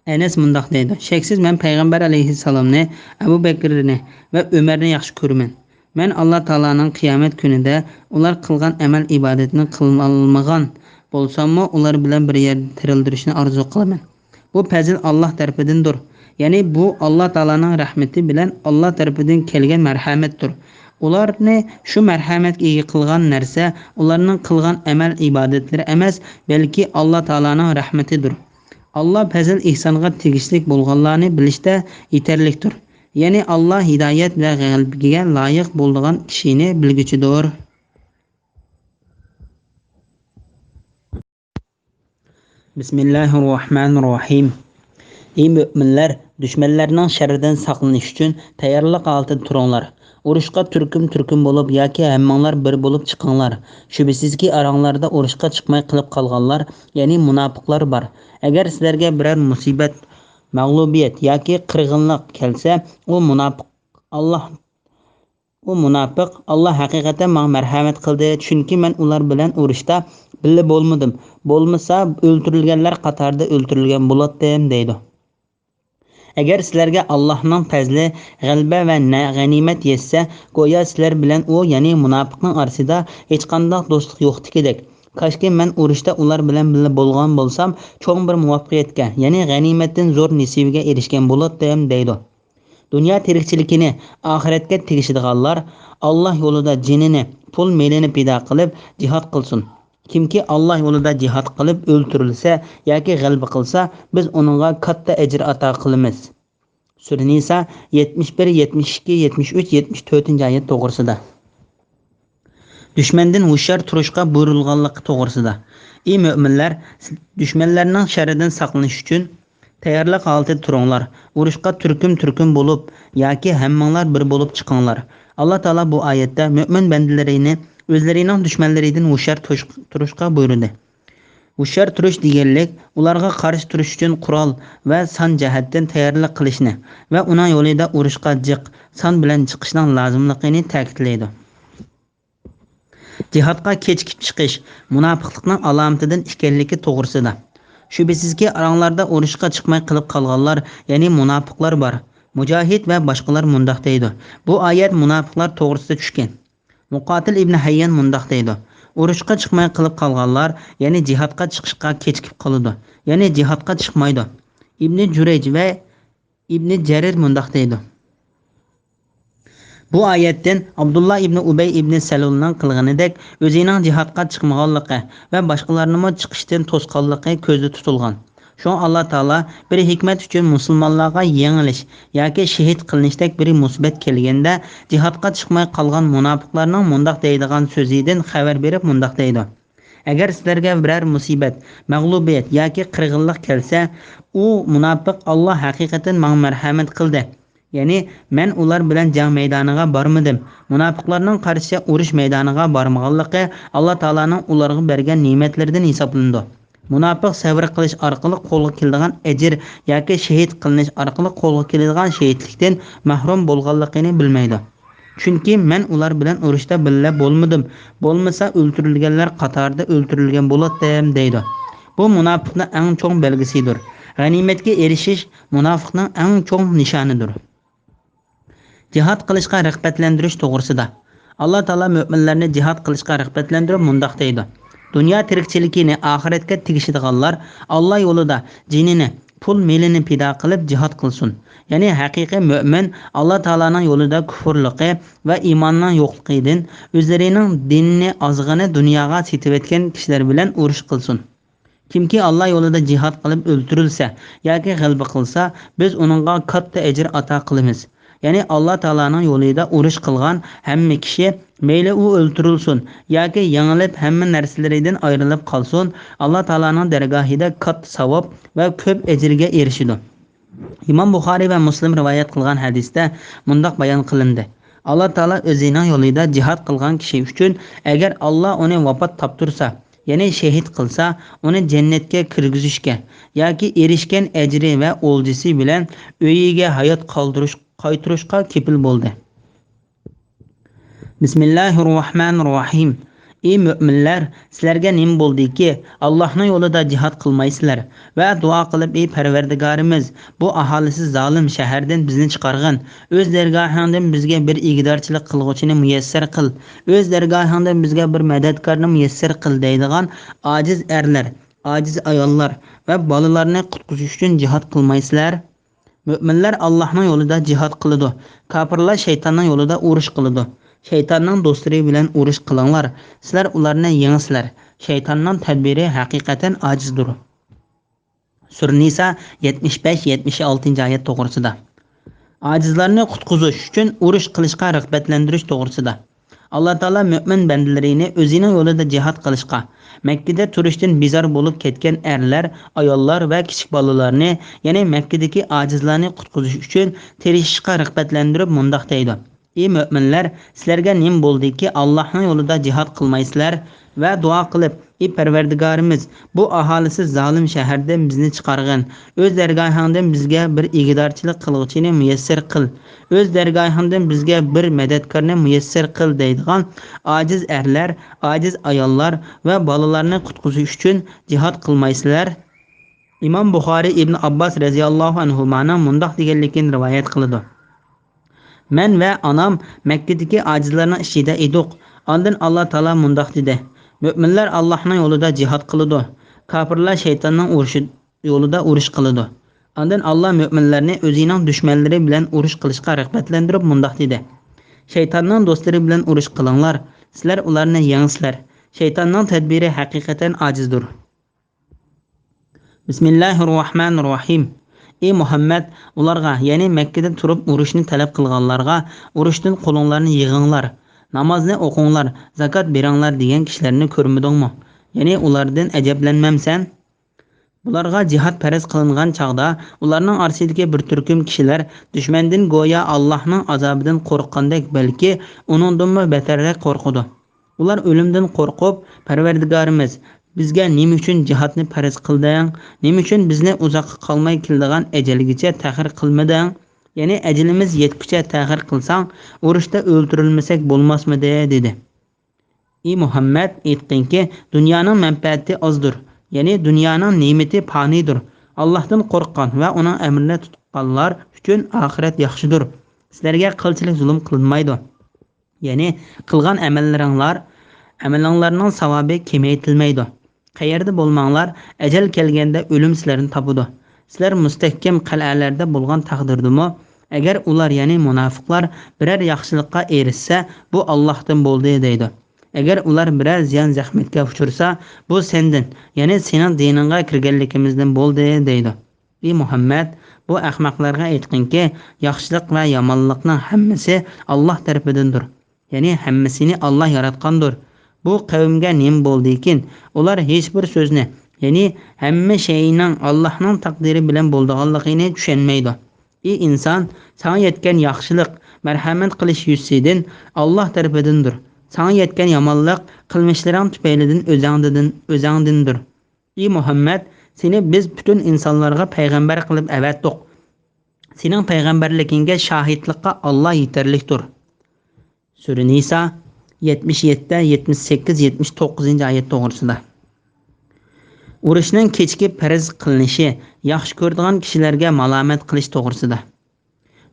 ئەنەس مۇنداق دەيدۇ، شەكسىز مەن پەيغەمبەر ئەلەيھىسسالامنى، ئەبۇ بەكرىنى ۋە ئۆمەرنى ياخشى كۆرىمەن. مەن ئاللا تائالانىڭ قىيامەت كۈنىدە ئۇلار قىلغان ئەمەل ئىبادەتنى قىلالمىغان بولساممۇ، ئۇلار بىلەن بىر يەردە تىرىلدۈرۈشنى ئارزۇ قىلىمەن. بۇ پەزىل ئاللا تەرىپىدىندۇر. يەنى بۇ ئاللا تائالانىڭ رەھمىتى بىلەن ئاللا تەرىپىدىن كەلگەن مەرھەمەتتۇر. ئۇلارنى شۇ مەرھەمەتكە ئىگە قىلغان نەرسە ئۇلارنىڭ قىلغان ئەمەل ئىبادەتلىرى ئەمەس، بەلكى ئاللا تائالانىڭ رەھمىتىدۇر. ئاللا پەزىل ئېھسانغا تېگىشلىك بولغانلارنى بىلىشتە يېتەرلىكتۇر. يەنى ئاللا ھىدايەت ۋە غەلىبىگە لايىق بولىدىغان كىشىنى بىلگۈچىدۇر. بىسمىللاھىررەھمانىررەھىم. ئى مۆمىنلەر، دۈشمەنلەرنىڭ شەررىدىن ساقلىنىش ئۈچۈن تەييارلىق ھالىتىدە تۇرۇڭلار. ئۇرۇشقا تۈركۈم-تۈركۈم بولۇپ ياكى ھەممىڭلار بىر بولۇپ چىقىڭلار. شۈبھىسىزكى، ئاراڭلاردا ئۇرۇشقا چىقماي قېلىپ قالغانلار، يەنى مۇناپىقلار بار. ئەگەر سىلەرگە بىرەر مۇسىبەت، مەغلۇبىيەت ياكى قىرغىنلىق كەلسە، ئۇ مۇناپىق، ئاللا ئۇ مۇناپىق، ئاللا ھەقىقەتەن ماڭا مەرھەمەت قىلدى، چۈنكى مەن ئۇلار بىلەن ئۇرۇشتا بىللە بولمىدىم، بولمىسا ئۆلتۈرۈلگەنلەر قاتارىدا ئۆلتۈرۈلگەن بولاتتىم، دەيدۇ. ئەگەر سىلەرگە ئاللانىڭ پەزلى، غەلىبە ۋە نە-، غەنىيمەت يەتسە، گويا سىلەر بىلەن ئۇ، يەنى مۇناپىقنىڭ ئارىسىدا ھېچقانداق دوستلۇق يوقتىكىدەك. كاشكى مەن ئۇرۇشتا ئۇلار بىلەن بىللە بولغان بولسام، چوڭ بىر مۇۋەپپەقىيەتكە، يەنى غەنىيمەتتىن زور نېسىۋىگە ئېرىشكەن بولاتتىم، دەيدۇ. دۇنيا تىرىكچىلىكىنى ئاخىرەتكە تېگىشىدىغانلار ئاللا يولىدا جېنىنى، پۇل مېلىنى پىدا قىلىپ جىھاد قىلسۇن. كىمكى ئاللا يولىدا جىھاد قىلىپ ئۆلتۈرۈلسە ياكى غەلىبە قىلسا، بىز ئۇنىڭغا كاتتا ئەجىر ئاتا قىلىمىز. سۈرە نىسا يەتمىش بىر، يەتمىش ئىككى، يەتمىش ئۈچ، يەتمىش تۆتىنچى ئايەت توغرىسىدا. دۈشمەندىن ھوشيار تۇرۇشقا بۇيرۇلغانلىقى توغرىسىدا. ئى مۆمىنلەر، دۈشمەنلەرنىڭ شەررىدىن ساقلىنىش ئۈچۈن تەييارلىق ھالىتىدە تۇرۇڭلار. ئۇرۇشقا تۈركۈم-تۈركۈم بولۇپ ياكى ھەممىڭلار بىر بولۇپ چىقىڭلار. ئاللا تائالا بۇ ئايەتتە مۆمىن بەندىلىرىنى ئۆزلىرىنىڭ دۈشمەنلىرىدىن ھوشيار تۇرۇش-، تۇرۇشقا بۇيرۇدى. ھوشيار تۇرۇش دېگەنلىك، ئۇلارغا قارشى تۇرۇش ئۈچۈن قورال ۋە سان جەھەتتىن تەييارلىق قىلىشنى ۋە ئۇنىڭ يولىدا ئۇرۇشقا جىق سان بىلەن چىقىشنىڭ لازىملىقىنى تەكىتلەيدۇ. جىھادقا كېچىكىپ چىقىش مۇناپىقلىقنىڭ ئالامىتىدىن ئىكەنلىكى توغرىسىدا. شۈبھىسىزكى، ئاراڭلاردا ئۇرۇشقا چىقماي قېلىپ قالغانلار، يەنى مۇناپىقلار بار. مۇجاھىد ۋە باشقىلار مۇنداق دەيدۇ، بۇ ئايەت مۇناپىقلار توغرىسىدا چۈشكەن. مۇقاتىل ئىبنى ھەييان مۇنداق دەيدۇ، ئۇرۇشقا چىقماي قېلىپ قالغانلار، يەنى جىھادقا چىقىشقا كېچىكىپ قالىدۇ، يەنى جىھادقا چىقمايدۇ. ئىبنى جۈرەيج ۋە ئىبنى جەرىر مۇنداق دەيدۇ، بۇ ئايەتتىن ئابدۇللا ئىبنى ئۇبەي ئىبنى سەلۇلنىڭ قىلغىنىدەك ئۆزىنىڭ جىھادقا چىقمىغانلىقى ۋە باشقىلارنىمۇ چىقىشتىن توسقانلىقى كۆزدە تۇتۇلغان. شۇڭا ئاللا تائالا بىر ھېكمەت ئۈچۈن مۇسۇلمانلارغا يېڭىلىش ياكى شېھىت قىلىنىشتەك بىر مۇسىبەت كەلگەندە، جىھادقا چىقماي قالغان مۇناپىقلارنىڭ مۇنداق دەيدىغان سۆزىدىن خەۋەر بېرىپ مۇنداق دەيدۇ، ئەگەر سىلەرگە بىرەر مۇسىبەت، مەغلۇبىيەت ياكى قىرغىنلىق كەلسە، ئۇ مۇناپىق، ئاللا ھەقىقەتەن ماڭا مەرھەمەت قىلدى. يەنى، مەن ئۇلار بىلەن جەڭ مەيدانىغا بارمىدىم. مۇناپىقلارنىڭ قارىشىچە ئۇرۇش مەيدانىغا بارمىغانلىقى ئاللا تائالانىڭ ئۇلارغا بەرگەن نېمەتلىرىدىن ھېسابلىنىدۇ. مۇناپىق سەۋر قىلىش ئارقىلىق قولغا كېلىدىغان ئەجىر ياكى شېھىت قىلىنىش ئارقىلىق قولغا كېلىدىغان شېھىتلىكتىن مەھرۇم بولغانلىقىنى بىلمەيدۇ. چۈنكى مەن ئۇلار بىلەن ئۇرۇشتا بىللە بولمىدىم، بولمىسا ئۆلتۈرۈلگەنلەر قاتارىدا ئۆلتۈرۈلگەن بولاتتىم، دەيدۇ. بۇ مۇناپىقنىڭ ئەڭ چوڭ بەلگىسىدۇر. غەنىيمەتكە ئېرىشىش مۇناپىقنىڭ ئەڭ چوڭ نىشانىدۇر. جىھاد قىلىشقا رىغبەتلەندۈرۈش توغرىسىدا. ئاللا تائالا مۆمىنلەرنى جىھاد قىلىشقا رىغبەتلەندۈرۈپ مۇنداق دەيدۇ: دۇنيا تىرىكچىلىكىنى، ئاخىرەتكە تېگىشىدىغانلار ئاللا يولىدا جېنىنى، پۇل مېلىنى پىدا قىلىپ جىھاد قىلسۇن. يەنى ھەقىقىي مۆمىن ئاللا تائالانىڭ يولىدا كۇفۇرلۇقى ۋە ئىماننىڭ يوقلۇقىدىن ئۆزلىرىنىڭ دىنىنى ئازغىنە دۇنياغا سېتىۋەتكەن كىشىلەر بىلەن ئۇرۇش قىلسۇن. كىمكى ئاللا يولىدا جىھاد قىلىپ ئۆلتۈرۈلسە ياكى غەلىبە قىلسا، بىز ئۇنىڭغا كاتتا ئەجىر ئاتا قىلىمىز. يەنى ئاللا تائالانىڭ يولىدا ئۇرۇش قىلغان ھەممە كىشى، مەيلى ئۇ ئۆلتۈرۈلسۇن ياكى يېڭىلىپ ھەممە نەرسىلىرىدىن ئايرىلىپ قالسۇن، ئاللا تائالانىڭ دەرگاھىدا كاتتا ساۋاب ۋە كۆپ ئەجىرگە ئېرىشىدۇ. ئىمام بۇخارىي ۋە مۇسلىم رىۋايەت قىلغان ھەدىستە مۇنداق بايان قىلىندى: ئاللا تائالا ئۆزىنىڭ يولىدا جىھاد قىلغان كىشى ئۈچۈن، ئەگەر ئاللا ئۇنى ۋاپات تاپتۇرسا، يەنى شېھىت قىلسا، ئۇنى جەننەتكە كىرگۈزۈشكە ياكى ئېرىشكەن ئەجرى ۋە ئولجىسى بىلەن ئۆيىگە ھايات قالدۇرۇش، قايتۇرۇشقا كېپىل بولدى. بىسمىللاھىررەھمانىررەھىم. ئى مۆمىنلەر، سىلەرگە نېمە بولدىكى، ئاللاھنىڭ يولىدا جىھاد قىلمايسىلەر ۋە دۇئا قىلىپ: ئى پەرۋەردىگارىمىز، بۇ ئاھالىسى زالىم شەھەردىن بىزنى چىقارغىن، ئۆز دەرگاھىڭدىن بىزگە بىر ئىگىدارچىلىق قىلغۇچىنى مۇيەسسەر قىل، ئۆز دەرگاھىڭدىن بىزگە بىر مەدەتكارنى مۇيەسسەر قىل دەيدىغان ئاجىز ئەرلەر، ئاجىز ئاياللار ۋە بالىلارنى قۇتقۇزۇش ئۈچۈن جىھاد قىلمايسىلەر؟ مۆمىنلەر ئاللاھنىڭ يولىدا جىھاد قىلىدۇ، كاپىرلار شەيتاننىڭ يولىدا ئۇرۇش قىلىدۇ. شەيتاننىڭ دوستلىرى بىلەن ئۇرۇش قىلىڭلار، سىلەر ئۇلارنى يېڭىسىلەر. شەيتاننىڭ تەدبىرى ھەقىقەتەن ئاجىزدۇر. سۈرە نىسا يەتمىش بەش، يەتمىش ئالتىنچى ئايەت توغرىسىدا. ئاجىزلارنى قۇتقۇزۇش ئۈچۈن ئۇرۇش قىلىشقا رىغبەتلەندۈرۈش توغرىسىدا. ئاللا تائالا مۆمىن بەندىلىرىنى ئۆزىنىڭ يولىدا جىھاد قىلىشقا، مەككىدە تۇرۇشتىن بىزار بولۇپ كەتكەن ئەرلەر، ئاياللار ۋە كىچىك بالىلارنى، يەنى مەككىدىكى ئاجىزلارنى قۇتقۇزۇش ئۈچۈن تىرىشىشقا رىغبەتلەندۈرۈپ مۇنداق دەيدۇ: ئى مۆمىنلەر، سىلەرگە نېمە بولدىكى، ئاللاھنىڭ يولىدا جىھاد قىلمايسىلەر ۋە دۇئا قىلىپ: ئى پەرۋەردىگارىمىز، بۇ ئاھالىسى زالىم شەھەردىن بىزنى چىقارغىن، ئۆز دەرگاھىڭدىن بىزگە بىر ئىگىدارچىلىق قىلغۇچىنى مۇيەسسەر قىل، ئۆز دەرگاھىڭدىن بىزگە بىر مەدەتكارنى مۇيەسسەر قىل دەيدىغان ئاجىز ئەرلەر، ئاجىز ئاياللار ۋە بالىلارنى قۇتقۇزۇش ئۈچۈن جىھاد قىلمايسىلەر؟ ئىمام بۇخارىي ئىبن ئابباس رەزىياللاھۇ ئەنھۇمانىڭ مۇنداق دېگەنلىكىنى رىۋايەت قىلىدۇ: مەن ۋە ئانام مەككىدىكى ئاجىزلارنىڭ ئىچىدە ئىدۇق. ئاندىن ئاللا تائالا مۇنداق دېدى: مۆمىنلەر ئاللاھنىڭ يولىدا جىھاد قىلىدۇ، كاپىرلار شەيتاننىڭ ئۇرۇشى، يولىدا ئۇرۇش قىلىدۇ. ئاندىن ئاللا مۆمىنلەرنى ئۆزىنىڭ دۈشمەنلىرى بىلەن ئۇرۇش قىلىشقا رىغبەتلەندۈرۈپ مۇنداق دېدى: شەيتاننىڭ دوستلىرى بىلەن ئۇرۇش قىلىڭلار، سىلەر ئۇلارنى يېڭىسىلەر. شەيتاننىڭ تەدبىرى ھەقىقەتەن ئاجىزدۇر. بىسمىللاھىررەھمانىررەھىم. ئى مۇھەممەد، ئۇلارغا، يەنى مەككىدە تۇرۇپ ئۇرۇشنى تەلەپ قىلغانلارغا، ئۇرۇشتىن قولۇڭلارنى يىغىڭلار، نامازنى ئوقۇڭلار، زاكات بېرىڭلار دېگەن كىشىلەرنى كۆرمىدىڭمۇ؟ يەنى ئۇلاردىن ئەجەبلەنمەمسەن؟ بۇلارغا جىھاد پەرز قىلىنغان چاغدا، ئۇلارنىڭ ئارىسىدىكى بىر تۈركۈم كىشىلەر دۈشمەندىن گويا ئاللاھنىڭ ئازابىدىن قورققاندەك، بەلكى ئۇنىڭدىنمۇ بەتەررەك قورقىدۇ. ئۇلار ئۆلۈمدىن قورقۇپ، پەرۋەردىگارىمىز، بىزگە نېمە ئۈچۈن جىھادنى پەرز قىلدىڭ؟ نېمە ئۈچۈن بىزنى ئۇزاققا قالماي كېلىدىغان ئەجەلگىچە تەخىر قىلمىدىڭ؟ يەنى ئەجىلىمىز يەتكۈچە تەخىر قىلساڭ، ئۇرۇشتا ئۆلتۈرۈلمىسەك بولماسمىدى؟ دېدى. ئى مۇھەممەد، ئېيتقىنكى، دۇنيانىڭ مەنپەئەتى ئازدۇر، يەنى دۇنيانىڭ نېمىتى پانىيدۇر. ئاللاھتىن قورققان ۋە ئۇنىڭ ئەمرىنى تۇتقانلار ئۈچۈن ئاخىرەت ياخشىدۇر. سىلەرگە قىلچىلىك زۇلۇم قىلىنمايدۇ. يەنى قىلغان ئەمەللىرىڭلار، ئەمىلىڭلارنىڭ ساۋابى كېمەيتىلمەيدۇ. قەيەردە بولماڭلار، ئەجەل كەلگەندە ئۆلۈم سىلەرنى تاپىدۇ. سىلەر مۇستەھكەم قەلئەلەردە بولغان تەقدىردىمۇ، ئەگەر ئۇلار، يەنى مۇناپىقلار، بىرەر ياخشىلىققا ئېرىشسە، بۇ ئاللاھتىن بولدى دەيدۇ. ئەگەر ئۇلار بىرەر زىيان-زەخمەتكە ئۇچرىسا، بۇ سەندىن، يەنى سېنىڭ دىنىڭغا كىرگەنلىكىمىزدىن بولدى دەيدۇ. ئى مۇھەممەد، بۇ ئەخمەقلەرگە ئېيتقىنكى، ياخشىلىق ۋە يامانلىقنىڭ ھەممىسى ئاللاھ تەرىپىدىندۇر. يەنى ھەممىسىنى ئاللاھ ياراتقاندۇر. بۇ قەۋمگە نېمە بولدىكىن؟ ئۇلار ھېچبىر سۆزنى، يەنى ھەممە شەيئىنىڭ ئاللاھنىڭ تەقدىرى بىلەن بولىدىغانلىقىنى چۈشەنمەيدۇ. ئى ئىنسان، ساڭا يەتكەن ياخشىلىق مەرھەمەت قىلىش يۈزىسىدىن ئاللاھ تەرىپىدىندۇر. ساڭا يەتكەن يامانلىق قىلمىشلىرىڭ تۈپەيلىدىن ئۆزەڭدىدىن-، ئۆزەڭدىندۇر. ئى مۇھەممەد، سېنى بىز پۈتۈن ئىنسانلارغا پەيغەمبەر قىلىپ ئەۋەتتۇق. سېنىڭ پەيغەمبەرلىكىڭگە شاھىتلىققا ئاللاھ يېتەرلىكتۇر. سۈرە نىسا يەتمىش يەتتە، يەتمىش سەككىز، يەتمىش توققۇزىنچى ئايەت توغرىسىدا. ئۇرۇشنىڭ كېچىكىپ پەرز قىلىنىشى ياخشى كۆرىدىغان كىشىلەرگە مالامەت قىلىش توغرىسىدا.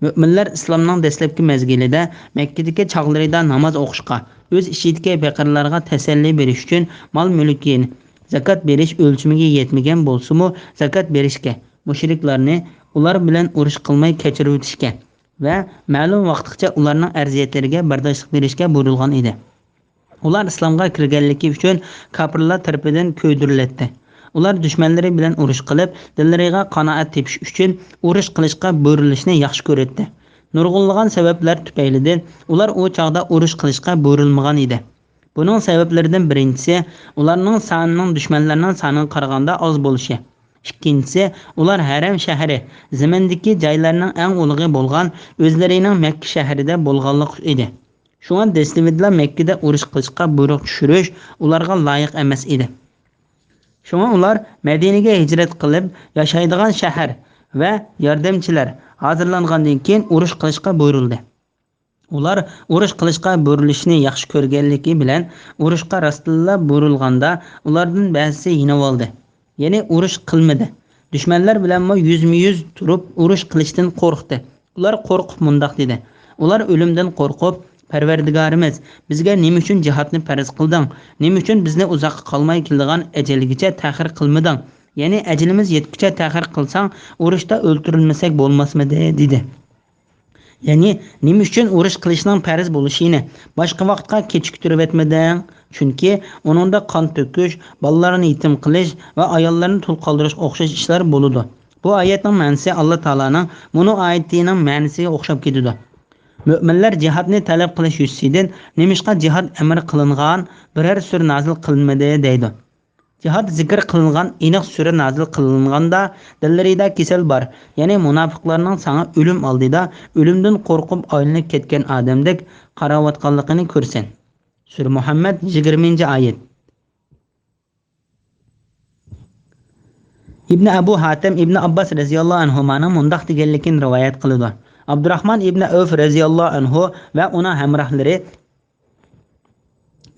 مۆمىنلەر ئىسلامنىڭ دەسلەپكى مەزگىلىدە مەككىدىكى چاغلىرىدا ناماز ئوقۇشقا، ئۆز ئىچىدىكى پېقىرلارغا تەسەللى بېرىش ئۈچۈن مال-مۈلكىنى، زاكات بېرىش ئۆلچىمىگە يەتمىگەن بولسىمۇ، زاكات بېرىشكە، مۇشرىكلارنى ئۇلار بىلەن ئۇرۇش قىلماي كەچۈرۈۋېتىشكە ۋە مەلۇم ۋاقىتقىچە ئۇلارنىڭ ئەرزىيەتلىرىگە بەرداشلىق بېرىشكە بۇيرۇلغان ئىدى. ئۇلار ئىسلامغا كىرگەنلىكى ئۈچۈن كاپىرلار تەرىپىدىن كۆيدۈرۈلەتتى. ئۇلار دۈشمەنلىرى بىلەن ئۇرۇش قىلىپ، دىللىرىغا قانائەت تېپىش ئۈچۈن ئۇرۇش قىلىشقا بۇيرۇلۇشنى ياخشى كۆرەتتى. نۇرغۇنلىغان سەۋەبلەر تۈپەيلىدىن ئۇلار ئۇ چاغدا ئۇرۇش قىلىشقا بۇيرۇلمىغان ئىدى. بۇنىڭ سەۋەبلىرىدىن بىرىنچىسى، ئۇلارنىڭ سانىنىڭ دۈشمەنلەرنىڭ سانىغا قارىغاندا ئاز بولۇشى. ئىككىنچىسى، ئۇلار ھەرەم شەھىرى، زېمىندىكى جايلارنىڭ ئەڭ ئۇلۇغى بولغان ئۆزلىرىنىڭ مەككە شەھىرىدە بولغانلىقى ئىدى. شۇڭا دەسلىۋىدىلا مەككىدە ئۇرۇش قىلىشقا بۇيرۇق چۈشۈرۈش ئۇلارغا لايىق ئەمەس ئىدى. شۇڭا ئۇلار مەدىنىگە ھىجرەت قىلىپ، ياشايدىغان شەھەر ۋە ياردەمچىلەر ھازىرلانغاندىن كېيىن ئۇرۇش قىلىشقا بۇيرۇلدى. ئۇلار ئۇرۇش قىلىشقا بۇيرۇلۇشنى ياخشى كۆرگەنلىكى بىلەن، ئۇرۇشقا راستتىنلا بۇيرۇلغاندا، ئۇلاردىن بەزىسى يېنىۋالدى. يەنى ئۇرۇش قىلمىدى. دۈشمەنلەر بىلەنمۇ يۈزمۇ-يۈز تۇرۇپ ئۇرۇش قىلىشتىن قورقتى. ئۇلار قورقۇپ مۇنداق دېدى: ئۇلار ئۆلۈمدىن قورقۇپ، پەرۋەردىگارىمىز، بىزگە نېمە ئۈچۈن جىھادنى پەرز قىلدىڭ؟ نېمە ئۈچۈن بىزنى ئۇزاققا قالماي كېلىدىغان ئەجەلگىچە تەخىر قىلمىدىڭ؟ يەنى ئەجىلىمىز يەتكۈچە تەخىر قىلساڭ، ئۇرۇشتا ئۆلتۈرۈلمىسەك بولماسمىدى؟ دېدى. يەنى نېمە ئۈچۈن ئۇرۇش قىلىشنىڭ پەرز بولۇشىنى، باشقا ۋاقىتقا كېچىكتۈرۈۋەتمىدىڭ؟ چۈنكى ئۇنىڭدا قان تۆكۈش، بالىلارنى يېتىم قىلىش ۋە ئاياللارنى تۇل قالدۇرۇشقا ئوخشاش ئىشلار بولىدۇ. بۇ ئايەتنىڭ مەنىسى ئاللا تائالانىڭ مۇنۇ ئايىتىنىڭ مەنىسىگە ئوخشاپ كېتىدۇ. مۆمىنلەر جىھادنى تەلەپ قىلىش يۈزىسىدىن نېمىشقا جىھاد ئەمر قىلىنغان بىرەر سۈرە نازىل قىلىنمىدى دەيدۇ. جىھاد زىكىر قىلىنغان ئېنىق سۈرە نازىل قىلىنغاندا، دىللىرىدا كېسەل بار، يەنى مۇناپىقلارنىڭ ساڭا ئۆلۈم ئالدىدا ئۆلۈمدىن قورقۇپ ئايلىنىپ كەتكەن ئادەمدەك قاراۋاتقانلىقىنى كۆرىسەن. سۈرە مۇھەممەد، يىگىرمىنچى ئايەت. ئىبنى ئەبۇ ھاتەم ئىبنى ئابباس رەزىياللاھۇ ئەنھۇمانىڭ مۇنداق دېگەنلىكىنى رىۋايەت قىلىدۇ: ئابدۇراخمان ئىبنى ئەۋف رەزىياللاھۇ ئەنھۇ ۋە ئۇنىڭ ھەمراھلىرى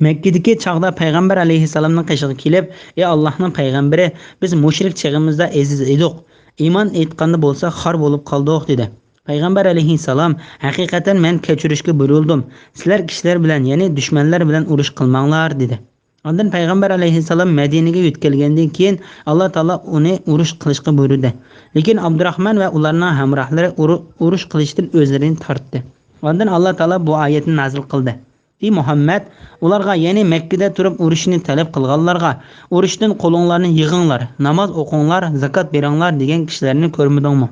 مەككىدىكى چاغدا پەيغەمبەر ئەلەيھىسسالامنىڭ قېشىغا كېلىپ، ئى ئاللاھنىڭ پەيغەمبىرى، بىز مۇشرىك چېغىمىزدا ئەزىز ئىدۇق، ئىمان ئېيتقاندا بولسا خار بولۇپ قالدۇق، دېدى. پەيغەمبەر ئەلەيھىسسالام، ھەقىقەتەن مەن كەچۈرۈشكە بۇيرۇلدۇم، سىلەر كىشىلەر بىلەن، يەنى دۈشمەنلەر بىلەن ئۇرۇش قىلماڭلار، دېدى. ئاندىن پەيغەمبەر ئەلەيھىسسالام مەدىنىگە يۆتكەلگەندىن كېيىن، ئاللا تائالا ئۇنى ئۇرۇش قىلىشقا بۇيرۇدى. لېكىن ئابدۇراخمان ۋە ئۇلارنىڭ ھەمراھلىرى ئۇرۇ-، ئۇرۇش قىلىشتىن ئۆزلىرىنى تارتتى. ئاندىن ئاللا تائالا بۇ ئايەتنى نازىل قىلدى: ئى مۇھەممەد، ئۇلارغا، يەنى مەككىدە تۇرۇپ ئۇرۇشنى تەلەپ قىلغانلارغا، ئۇرۇشتىن قولۇڭلارنى يىغىڭلار، ناماز ئوقۇڭلار، زاكات بېرىڭلار دېگەن كىشىلەرنى كۆرمىدىڭمۇ؟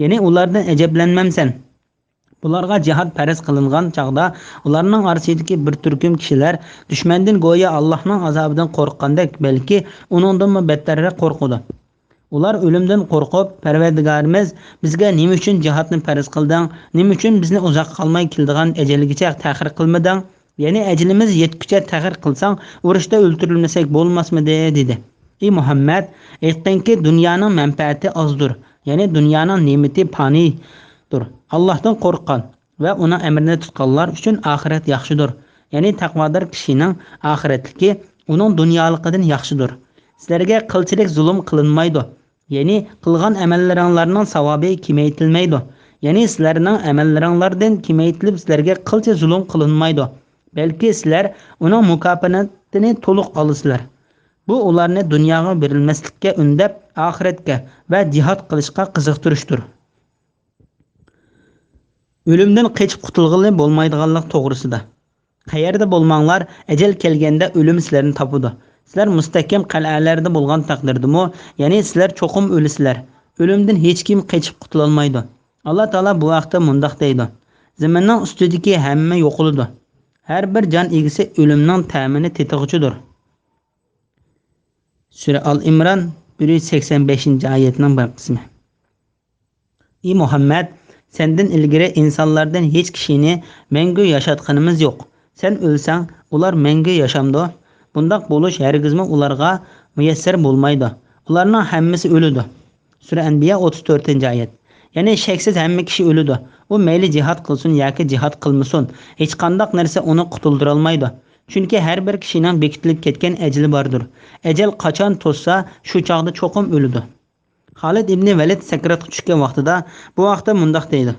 يەنى ئۇلاردىن ئەجەبلەنمەمسەن؟ بۇلارغا جىھاد پەرز قىلىنغان چاغدا ئۇلارنىڭ ئارىسىدىكى بىر تۈركۈم كىشىلەر دۈشمەندىن گويا ئاللاھنىڭ ئازابىدىن قورققاندەك، بەلكى ئۇنىڭدىنمۇ بەتتەررەك قورقىدۇ. ئۇلار ئۆلۈمدىن قورقۇپ، پەرۋەردىگارىمىز، بىزگە نېمە ئۈچۈن جىھادنى پەرز قىلدىڭ؟ نېمە ئۈچۈن بىزنى ئۇزاققا قالماي كېلىدىغان ئەجەلگىچە تەخىر قىلمىدىڭ؟ يەنى ئەجىلىمىز يەتكۈچە تەخىر قىلساڭ، ئۇرۇشتا ئۆلتۈرۈلمىسەك بولماسمىدى؟ دېدى. ئى مۇھەممەد، ئېيتقىنكى، دۇنيانىڭ مەنپەئەتى ئازدۇر، يەنى دۇنيانىڭ نېمىتى پانىيدۇر. ئاللاھتىن قورققان ۋە ئۇنىڭ ئەمرىنى تۇتقانلار ئۈچۈن ئاخىرەت ياخشىدۇر، يەنى تەقۋادار كىشىنىڭ ئاخىرەتلىكى ئۇنىڭ دۇنيالىقىدىن ياخشىدۇر. سىلەرگە قىلچىلىك زۇلۇم قىلىنمايدۇ، يەنى قىلغان ئەمەللىرىڭلارنىڭ ساۋابى كېمەيتىلمەيدۇ، يەنى سىلەرنىڭ ئەمەللىرىڭلاردىن كېمەيتىلىپ سىلەرگە قىلچە زۇلۇم قىلىنمايدۇ، بەلكى سىلەر ئۇنىڭ مۇكاپاتىنى تولۇق ئالىسىلەر. بۇ ئۇلارنى دۇنياغا بېرىلمەسلىككە ئۈندەپ، ئاخىرەتكە ۋە جىھاد قىلىشقا قىزىقتۇرۇشتۇر. ئۆلۈمدىن قېچىپ قۇتۇلغىلى بولمايدىغانلىق توغرىسىدا. قەيەردە بولماڭلار، ئەجەل كەلگەندە ئۆلۈم سىلەرنى تاپىدۇ. سىلەر مۇستەھكەم قەلئەلەردە بولغان تەقدىردىمۇ، يەنى سىلەر چوقۇم ئۆلىسىلەر. ئۆلۈمدىن ھېچكىم قېچىپ قۇتۇلالمايدۇ. ئاللا تائالا بۇ ھەقتە مۇنداق دەيدۇ: زېمىننىڭ ئۈستىدىكى ھەممە يوقىلىدۇ. ھەر بىر جان ئىگىسى ئۆلۈمنىڭ تەمىنى تېتىغۇچىدۇر. سۈرە ئال ئىمران، بىر يۈز سەكسەن بەشىنچى ئايەتنىڭ بىر قىسمى. ئى مۇھەممەد، سەندىن ئىلگىرى ئىنسانلاردىن ھېچ كىشىنى مەڭگۈ ياشاتقىنىمىز يوق. سەن ئۆلسەڭ، ئۇلار مەڭگۈ ياشامدۇ؟ بۇنداق بولۇش ھەرگىزمۇ ئۇلارغا مۇيەسسەر بولمايدۇ. ئۇلارنىڭ ھەممىسى ئۆلىدۇ. سۈرە ئەنبىيا، ئوتتۇز تۆتىنچى ئايەت. يەنى شەكسىز ھەممە كىشى ئۆلىدۇ. ئۇ مەيلى جىھاد قىلسۇن ياكى جىھاد قىلمىسۇن، ھېچقانداق نەرسە ئۇنى قۇتۇلدۇرالمايدۇ. چۈنكى ھەر بىر كىشىنىڭ بېكىتىلىپ كەتكەن ئەجىلى باردۇر. ئەجەل قاچان توشسا، شۇ چاغدا چوقۇم ئۆلىدۇ. خالىد ئىبنى ۋەلىد سەكراتقا چۈشكەن ۋاقتىدا، بۇ ھەقتە مۇنداق دەيدۇ: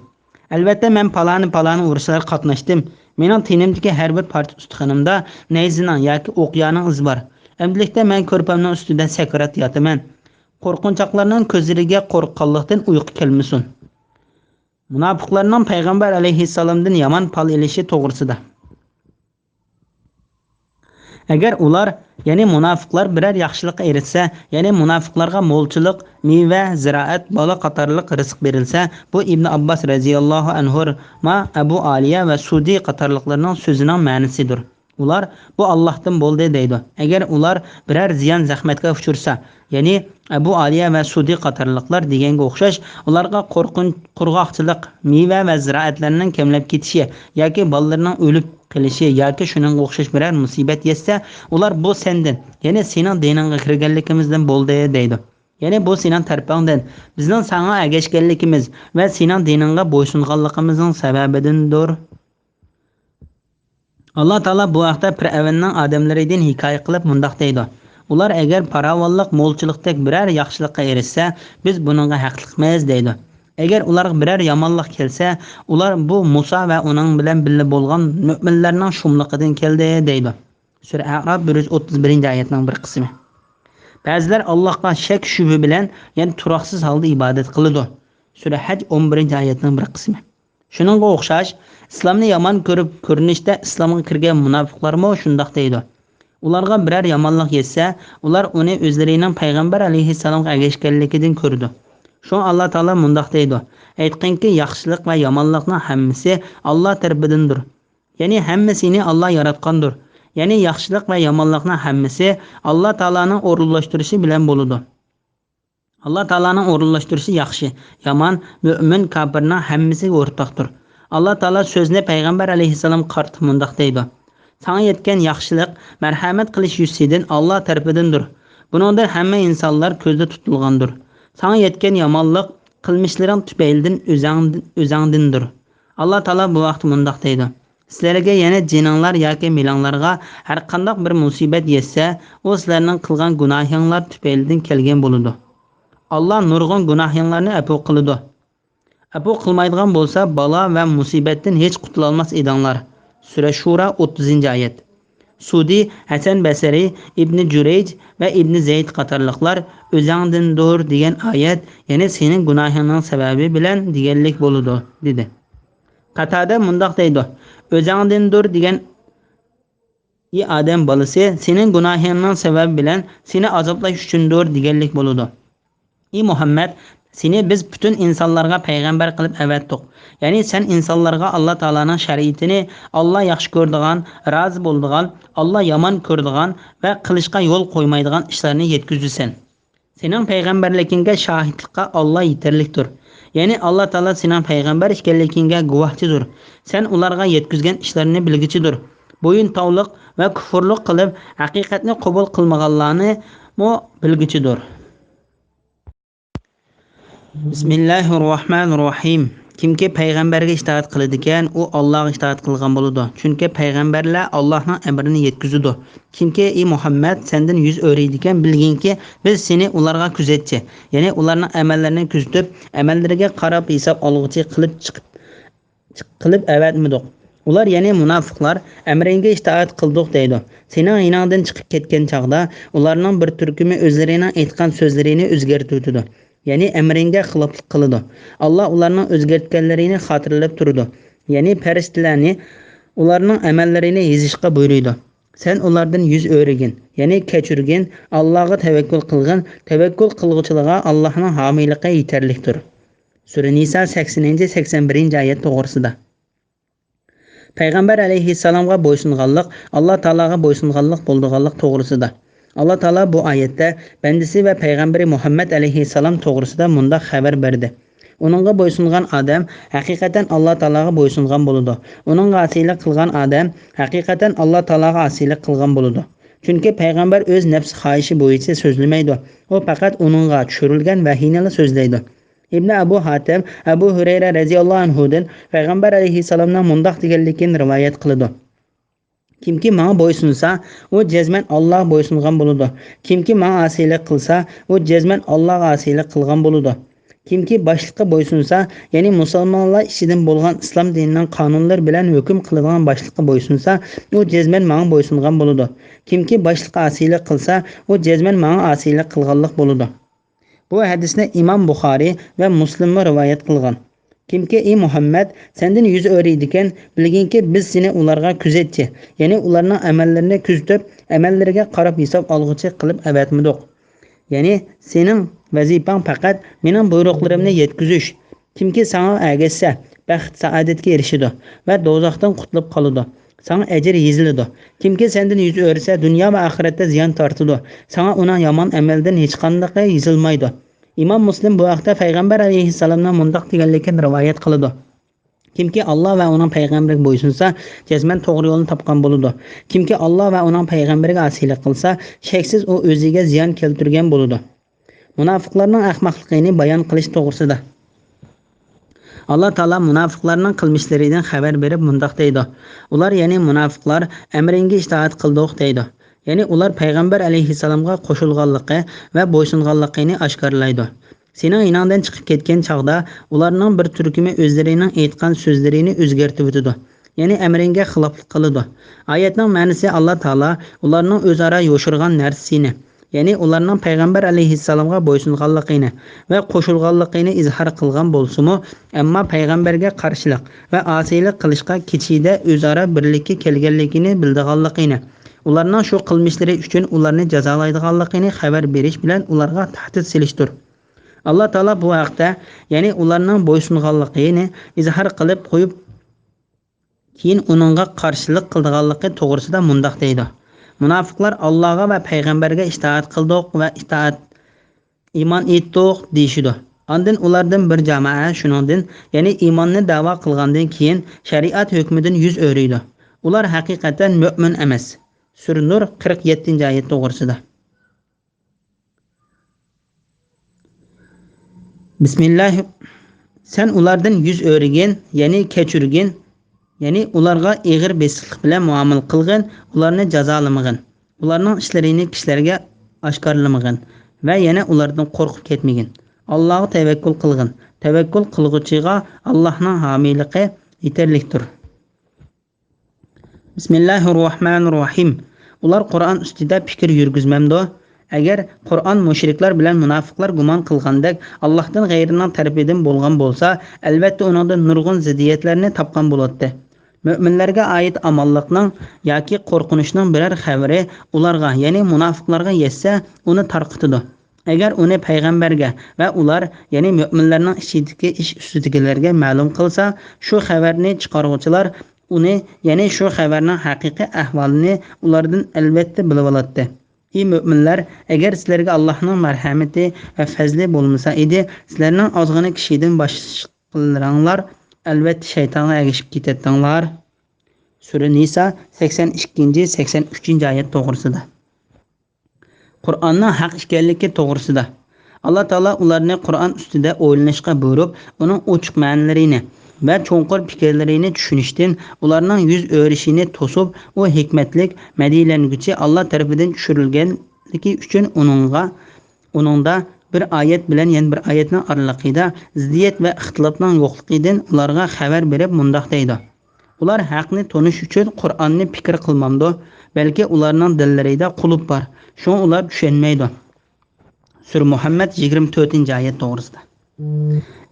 ئەلۋەتتە، مەن پالانى-پالانى ئۇرۇشلارغا قاتناشتىم. مېنىڭ تېنىمدىكى ھەر بىر پارچە ئۇستىخىنىمدا نەيزىنىڭ ياكى ئوقيانىڭ ئىزى بار. ئەمدىلىكتە مەن كۆرپەمنىڭ ئۈستىدە سەكرات ياتىمەن. قورقۇنچاقلارنىڭ كۆزلىرىگە قورققانلىقتىن ئۇيقۇ كەلمىسۇن. مۇناپىقلارنىڭ پەيغەمبەر ئەلەيھىسسالامدىن يامان پال ئېلىشى توغرىسىدا. ئەگەر ئۇلار، يەنى مۇناپىقلار بىرەر ياخشىلىققا ئېرىشسە، يەنى مۇناپىقلارغا مولچىلىق، مېۋە، زىرائەت، بالا قاتارلىق رىزىق بېرىلسە، بۇ ئىبن ئابباس رەزىياللاھۇ ئەنھۇما ئەبۇ ئالىيە ۋە سۇدى قاتارلىقلارنىڭ سۆزىنىڭ مەنىسىدۇر. ئۇلار، بۇ ئاللاھتىن بولدى دەيدۇ. ئەگەر ئۇلار بىرەر زىيان زەخمەتكە ئۇچرىسا، يەنى ئەبۇ ئالىيە ۋە سۇدى قاتارلىقلار دېگەنگە ئوخشاش، ئۇلارغا قورقۇن-، قۇرغاقچىلىق، مېۋە ۋە زىرائەتلەرنىڭ كەملەپ كېتىشى ياكى بالىلىرىنىڭ ئۆلۈپ قېلىشى ياكى شۇنىڭغا ئوخشاش بىرەر مۇسىبەت يەتسە، ئۇلار، بۇ سەندىن، يەنى سېنىڭ دىنىڭغا كىرگەنلىكىمىزدىن بولدى دەيدۇ. يەنى بۇ سېنىڭ تەرىپىڭدىن، بىزنىڭ ساڭا ئەگەشكەنلىكىمىز ۋە سېنىڭ دىنىڭغا بويسۇنغانلىقىمىزنىڭ سەۋەبىدىندۇر. ئاللا تائالا بۇ ھەقتە پىرئەۋننىڭ ئادەملىرىدىن ھېكايە قىلىپ مۇنداق دەيدۇ: ئۇلار ئەگەر پاراۋانلىق، مولچىلىقتەك بىرەر ياخشىلىققا ئېرىشسە، بىز بۇنىڭغا ھەقلىقمىز دەيدۇ. ئەگەر ئۇلارغا بىرەر يامانلىق كەلسە، ئۇلار، بۇ مۇسا ۋە ئۇنىڭ بىلەن بىللە بولغان مۆمىنلەرنىڭ شۇملۇقىدىن كەلدى دەيدۇ. سۈرە ئەئراپ بىر يۈز ئوتتۇز بىرىنچى ئايەتنىڭ بىر قىسمى. بەزىلەر ئاللاھقا شەك-شۈبھە بىلەن، يەنى تۇراقسىز ھالدا ئىبادەت قىلىدۇ. سۈرە ھەج ئون بىرىنچى ئايەتنىڭ بىر قىسمى. شۇنىڭغا ئوخشاش، ئىسلامنى يامان كۆرۈپ، كۆرۈنۈشتە ئىسلامغا كىرگەن مۇناپىقلارمۇ شۇنداق دەيدۇ. ئۇلارغا بىرەر يامانلىق يەتسە، ئۇلار ئۇنى ئۆزلىرىنىڭ پەيغەمبەر ئەلەيھىسسالامغا ئەگەشكەنلىكىدىن كۆرىدۇ. شۇڭا ئاللا تائالا مۇنداق دەيدۇ: ئېيتقىنكى، ياخشىلىق ۋە يامانلىقنىڭ ھەممىسى ئاللا تەرىپىدىندۇر. يەنى ھەممىسىنى ئاللا ياراتقاندۇر. يەنى ياخشىلىق ۋە يامانلىقنىڭ ھەممىسى ئاللا تائالانىڭ ئورۇنلاشتۇرۇشى بىلەن بولىدۇ. ئاللا تائالانىڭ ئورۇنلاشتۇرۇشى ياخشى، يامان، مۆمىن، كاپىرنىڭ ھەممىسىگە ئورتاقتۇر. ئاللا تائالا سۆزنى پەيغەمبەر ئەلەيھىسسالامغا قارىتىپ مۇنداق دەيدۇ: ساڭا يەتكەن ياخشىلىق، مەرھەمەت قىلىش يۈزىسىدىن ئاللا تەرىپىدىندۇر. بۇنىڭدىن ھەممە ئىنسانلار كۆزدە تۇتۇلغاندۇر. ساڭا يەتكەن يامانلىق قىلمىشلىرىڭ تۈپەيلىدىن ئۆزەڭدىن-، ئۆزەڭدىندۇر. ئاللا تائالا بۇ ھەقتە مۇنداق دەيدۇ: سىلەرگە يەنە جېنىڭلار ياكى مېلىڭلارغا ھەرقانداق بىر مۇسىبەت يەتسە، ئۇ سىلەرنىڭ قىلغان گۇناھىڭلار تۈپەيلىدىن كەلگەن بولىدۇ. ئاللا نۇرغۇن گۇناھىڭلارنى ئەپۇ قىلىدۇ. ئەپۇ قىلمايدىغان بولسا، بالا ۋە مۇسىبەتتىن ھېچ قۇتۇلالماس ئىدىڭلار. سۈرە شۇرا، ئوتتۇزىنچى ئايەت. سۇدى، ھەسەن بەسرى، ئىبنى جۇرەيج ۋە ئىبنى زەيد قاتارلىقلار ئۆزەڭدىندۇر دېگەن ئايەت، يەنى سېنىڭ گۇناھىڭنىڭ سەۋەبى بىلەن دېگەنلىك بولىدۇ، دېدى. قاتادە مۇنداق دەيدۇ: ئۆزەڭدىندۇر دېگەن، ئى ئادەم بالىسى، سېنىڭ گۇناھىڭنىڭ سەۋەبى بىلەن سېنى ئازابلاش ئۈچۈندۇر دېگەنلىك بولىدۇ. ئى مۇھەممەد، سېنى بىز پۈتۈن ئىنسانلارغا پەيغەمبەر قىلىپ ئەۋەتتۇق. يەنى سەن ئىنسانلارغا ئاللا تائالانىڭ شەرىئىتىنى، ئاللا ياخشى كۆرىدىغان، رازى بولىدىغان، ئاللا يامان كۆرىدىغان ۋە قىلىشقا يول قويمايدىغان ئىشلارنى يەتكۈزىسەن. سېنىڭ پەيغەمبەرلىكىڭگە شاھىتلىققا ئاللا يېتەرلىكتۇر. يەنى ئاللا تائالا سېنىڭ پەيغەمبەر ئىكەنلىكىڭگە گۇۋاھچىدۇر. سەن ئۇلارغا يەتكۈزگەن ئىشلارنى بىلگۈچىدۇر. بويۇن تاۋلىق ۋە كۇفۇرلۇق قىلىپ، ھەقىقەتنى قوبۇل قىلمىغانلارنىمۇ بىلگۈچىدۇر. بىسمىللاھىررەھمانىررەھىم. كىمكى پەيغەمبەرگە ئىتائەت قىلىدىكەن، ئۇ ئاللاغا ئىتائەت قىلغان بولىدۇ. چۈنكى پەيغەمبەرلەر ئاللاھنىڭ ئەمرىنى يەتكۈزىدۇ. كىمكى، ئى مۇھەممەد، سەندىن يۈز ئۆرۈيدىكەن، بىلگىنكى، بىز سېنى ئۇلارغا كۆزەتچى، يەنى ئۇلارنىڭ ئەمەللىرىنى كۆزىتىپ، ئەمەللىرىگە قاراپ ھېساب ئالغۇچى قىلىپ چىقىپ، قىلىپ ئەۋەتمىدۇق. ئۇلار، يەنى مۇناپىقلار، ئەمرىڭگە ئىتائەت قىلدۇق دەيدۇ. سېنىڭ يېنىڭدىن چىقىپ كەتكەن چاغدا ئۇلارنىڭ بىر تۈركۈمى ئۆزلىرىنىڭ ئېيتقان سۆزلىرىنى ئۆزگەرتىۋېتىدۇ. يەنى ئەمرىڭگە خىلاپلىق قىلىدۇ. ئاللا ئۇلارنىڭ ئۆزگەرتكەنلىرىنى خاتىرىلەپ تۇرىدۇ. يەنى پەرىشتىلەرنى ئۇلارنىڭ ئەمەللىرىنى يېزىشقا بۇيرۇيدۇ. سەن ئۇلاردىن يۈز ئۆرۈگىن، يەنى كەچۈرگىن، ئاللاغا تەۋەككۈل قىلغىن، تەۋەككۈل قىلغۇچىلارغا ئاللاھنىڭ ھامىيلىقى يېتەرلىكتۇر. سۈرە نىسا، سەكسىنىنچى، سەكسەن بىرىنچى ئايەت توغرىسىدا. پەيغەمبەر ئەلەيھىسسالامغا بويسۇنغانلىق ئاللا تائالاغا بويسۇنغانلىق بولىدىغانلىق توغرىسىدا. ئاللا تائالا بۇ ئايەتتە بەندىسى ۋە پەيغەمبىرى مۇھەممەد ئەلەيھىسسالام توغرىسىدا مۇنداق خەۋەر بەردى: ئۇنىڭغا بويسۇنغان ئادەم ھەقىقەتەن ئاللا تائالاغا بويسۇنغان بولىدۇ. ئۇنىڭغا ئاسىيلىق قىلغان ئادەم ھەقىقەتەن ئاللا تائالاغا ئاسىيلىق قىلغان بولىدۇ. چۈنكى پەيغەمبەر ئۆز نەپسى خاھىشى بويىچە سۆزلىمەيدۇ. ئۇ پەقەت ئۇنىڭغا چۈشۈرۈلگەن ۋەھىينىلا سۆزلەيدۇ. ئىبنى ئەبۇ ھاتىم ئەبۇ ھۇرەيرە رەزىياللاھۇ ئەنھۇدىن پەيغەمبەر ئەلەيھىسسالامنىڭ مۇنداق دېگەنلىكىنى رىۋايەت قىلىدۇ: كىمكى ماڭا بويسۇنسا، ئۇ جەزمەن ئاللاغا بويسۇنغان بولىدۇ. كىمكى ماڭا ئاسىيلىق قىلسا، ئۇ جەزمەن ئاللاغا ئاسىيلىق قىلغان بولىدۇ. كىمكى باشلىققا بويسۇنسا، يەنى مۇسۇلمانلار ئىچىدىن بولغان ئىسلام دىنىنىڭ قانۇنلىرى بىلەن ھۆكۈم قىلىدىغان باشلىققا بويسۇنسا، ئۇ جەزمەن ماڭا بويسۇنغان بولىدۇ. كىمكى باشلىققا ئاسىيلىق قىلسا، ئۇ جەزمەن ماڭا ئاسىيلىق قىلغانلىق بولىدۇ. بۇ ھەدىسنى ئىمام بۇخارىي ۋە مۇسلىممۇ رىۋايەت قىلغان. كىمكى، ئى مۇھەممەد، سەندىن يۈز ئۆرۈيدىكەن، بىلگىنكى، بىز سېنى ئۇلارغا كۆزەتچى، يەنى ئۇلارنىڭ ئەمەللىرىنى كۆزىتىپ، ئەمەللىرىگە قاراپ ھېساب ئالغۇچى قىلىپ ئەۋەتمىدۇق. يەنى سېنىڭ ۋەزىپەڭ پەقەت مېنىڭ بۇيرۇقلىرىمنى يەتكۈزۈش. كىمكى ساڭا ئەگەشسە، بەخت-سائادەتكە ئېرىشىدۇ ۋە دوزاختىن قۇتۇلۇپ قالىدۇ. ساڭا ئەجىر يېزىلىدۇ. كىمكى سەندىن يۈز ئۆرۈسە، دۇنيا ۋە ئاخىرەتتە زىيان تارتىدۇ. ساڭا ئۇنىڭ يامان ئەمەلدىن ھېچقاندىقى يېزىلمايدۇ. ئىمام مۇسلىم بۇ ھەقتە پەيغەمبەر ئەلەيھىسسالامنىڭ مۇنداق دېگەنلىكىنى رىۋايەت قىلىدۇ. كىمكى ئاللا ۋە ئۇنىڭ پەيغەمبىرىگە بويسۇنسا، جەزمەن توغرا يولنى تاپقان بولىدۇ. كىمكى ئاللا ۋە ئۇنىڭ پەيغەمبىرىگە ئاسىيلىق قىلسا، شەكسىز ئۇ ئۆزىگە زىيان كەلتۈرگەن بولىدۇ. مۇناپىقلارنىڭ ئەخمەقلىقىنى بايان قىلىش توغرىسىدا. ئاللا تائالا مۇناپىقلارنىڭ قىلمىشلىرىدىن خەۋەر بېرىپ مۇنداق دەيدۇ: ئۇلار، يەنى مۇناپىقلار، ئەمرىڭگە ئىتائەت قىلدۇق دەيدۇ. يەنى ئۇلار پەيغەمبەر ئەلەيھىسسالامغا قوشۇلغانلىقى ۋە بويسۇنغانلىقىنى ئاشكارىلايدۇ. سېنىڭ يېنىڭدىن چىقىپ كەتكەن چاغدا ئۇلارنىڭ بىر تۈركۈمى ئۆزلىرىنىڭ ئېيتقان سۆزلىرىنى ئۆزگەرتىۋېتىدۇ، يەنى ئەمرىڭگە خىلاپلىق قىلىدۇ. ئايەتنىڭ مەنىسى، ئاللا تائالا ئۇلارنىڭ ئۆزئارا يوشۇرغان نەرسىنى، يەنى ئۇلارنىڭ پەيغەمبەر ئەلەيھىسسالامغا بويسۇنغانلىقىنى ۋە قوشۇلغانلىقىنى ئىزھار قىلغان بولسىمۇ، ئەمما پەيغەمبەرگە قارشىلىق ۋە ئاسىيلىق قىلىشقا كېچىدە ئۆزئارا بىرلىككە كەلگەنلىكىنى بىلىدىغانلىقىنى، ئۇلارنىڭ شۇ قىلمىشلىرى ئۈچۈن ئۇلارنى جازالايدىغانلىقىنى خەۋەر بېرىش بىلەن ئۇلارغا تەھدىت سېلىشتۇر. ئاللا تائالا بۇ ھەقتە، يەنى ئۇلارنىڭ بويسۇنغانلىقىنى ئىزھار قىلىپ قويۇپ، كېيىن ئۇنىڭغا قارشىلىق قىلىدىغانلىقى توغرىسىدا مۇنداق دەيدۇ: مۇناپىقلار ئاللاغا ۋە پەيغەمبەرگە ئىتائەت قىلدۇق ۋە ئىتائەت، ئىمان ئېيتتۇق دېيىشىدۇ. ئاندىن ئۇلاردىن بىر جامائە شۇنىڭدىن، يەنى ئىماننى دەۋا قىلغاندىن كېيىن شەرىئەت ھۆكمىدىن يۈز ئۆرۈيدۇ. ئۇلار ھەقىقەتەن مۆمىن ئەمەس. سۈرە نۇر، قىرىق يەتتىنچى ئايەت توغرىسىدا. بىسمىللاھ. سەن ئۇلاردىن يۈز ئۆرۈگىن، يەنى كەچۈرگىن، يەنى ئۇلارغا ئېغىر بېسىقلىق بىلەن مۇئامىلە قىلغىن، ئۇلارنى جازالىمىغىن، ئۇلارنىڭ ئىشلىرىنى كىشىلەرگە ئاشكارىلىمىغىن ۋە يەنە ئۇلاردىن قورقۇپ كەتمىگىن. ئاللاغا تەۋەككۈل قىلغىن، تەۋەككۈل قىلغۇچىغا ئاللاھنىڭ ھامىيلىقى يېتەرلىكتۇر. بىسمىللاھىررەھمانىررەھىم. ئۇلار قۇرئان ئۈستىدە پىكىر يۈرگۈزمەمدۇ؟ ئەگەر قۇرئان مۇشرىكلار بىلەن مۇناپىقلار گۇمان قىلغاندەك ئاللاھتىن غەيرىنىڭ تەرىپىدىن بولغان بولسا، ئەلۋەتتە ئۇنىڭدىن نۇرغۇن زىددىيەتلەرنى تاپقان بولاتتى. مۆمىنلەرگە ئائىت ئامانلىقنىڭ ياكى قورقۇنچنىڭ بىرەر خەۋىرى ئۇلارغا، يەنى مۇناپىقلارغا يەتسە، ئۇنى تارقىتىدۇ. ئەگەر ئۇنى پەيغەمبەرگە ۋە ئۇلار، يەنى مۆمىنلەرنىڭ ئىچىدىكى ئىش ئۈستىدىكىلەرگە مەلۇم قىلسا، شۇ خەۋەرنى چىقارغۇچىلار ئۇنى، يەنى شۇ خەۋەرنىڭ ھەقىقىي ئەھۋالىنى ئۇلاردىن ئەلۋەتتە بىلىۋالاتتى. ئى مۆمىنلەر، ئەگەر سىلەرگە ئاللاھنىڭ مەرھەمىتى ۋە پەزلى بولمىسا ئىدى، سىلەرنىڭ ئازغىنە كىشىدىن باشقىلىرىڭلار ئەلۋەتتە شەيتانغا ئەگىشىپ كېتەتتىڭلار. سۈرە نىسا، سەكسەن ئىككىنچى، سەكسەن ئۈچىنچى ئايەت توغرىسىدا. قۇرئاننىڭ ھەق ئىكەنلىكى توغرىسىدا. ئاللا تائالا ئۇلارنى قۇرئان ئۈستىدە ئويلىنىشقا بۇيرۇپ، ئۇنىڭ ئوچۇق مەنىلىرىنى ۋە چوڭقۇر پىكىرلىرىنى چۈشىنىشتىن ئۇلارنىڭ يۈز ئۆرۈشىنى توسۇپ، ئۇ ھېكمەتلىك، مەدھىيەلەنگۈچى، ئاللا تەرىپىدىن چۈشۈرۈلگەنلىكى ئۈچۈن ئۇنىڭغا، ئۇنىڭدا بىر ئايەت بىلەن يەنە بىر ئايەتنىڭ ئارىلىقىدا زىددىيەت ۋە ئىختىلاپنىڭ يوقلۇقىدىن ئۇلارغا خەۋەر بېرىپ مۇنداق دەيدۇ: ئۇلار ھەقنى تونۇش ئۈچۈن قۇرئاننى پىكىر قىلمامدۇ؟ بەلكى ئۇلارنىڭ دىللىرىدا قۇلۇپ بار، شۇڭا ئۇلار چۈشەنمەيدۇ. سۈرە مۇھەممەد، يىگىرمە تۆتىنچى ئايەت توغرىسىدا.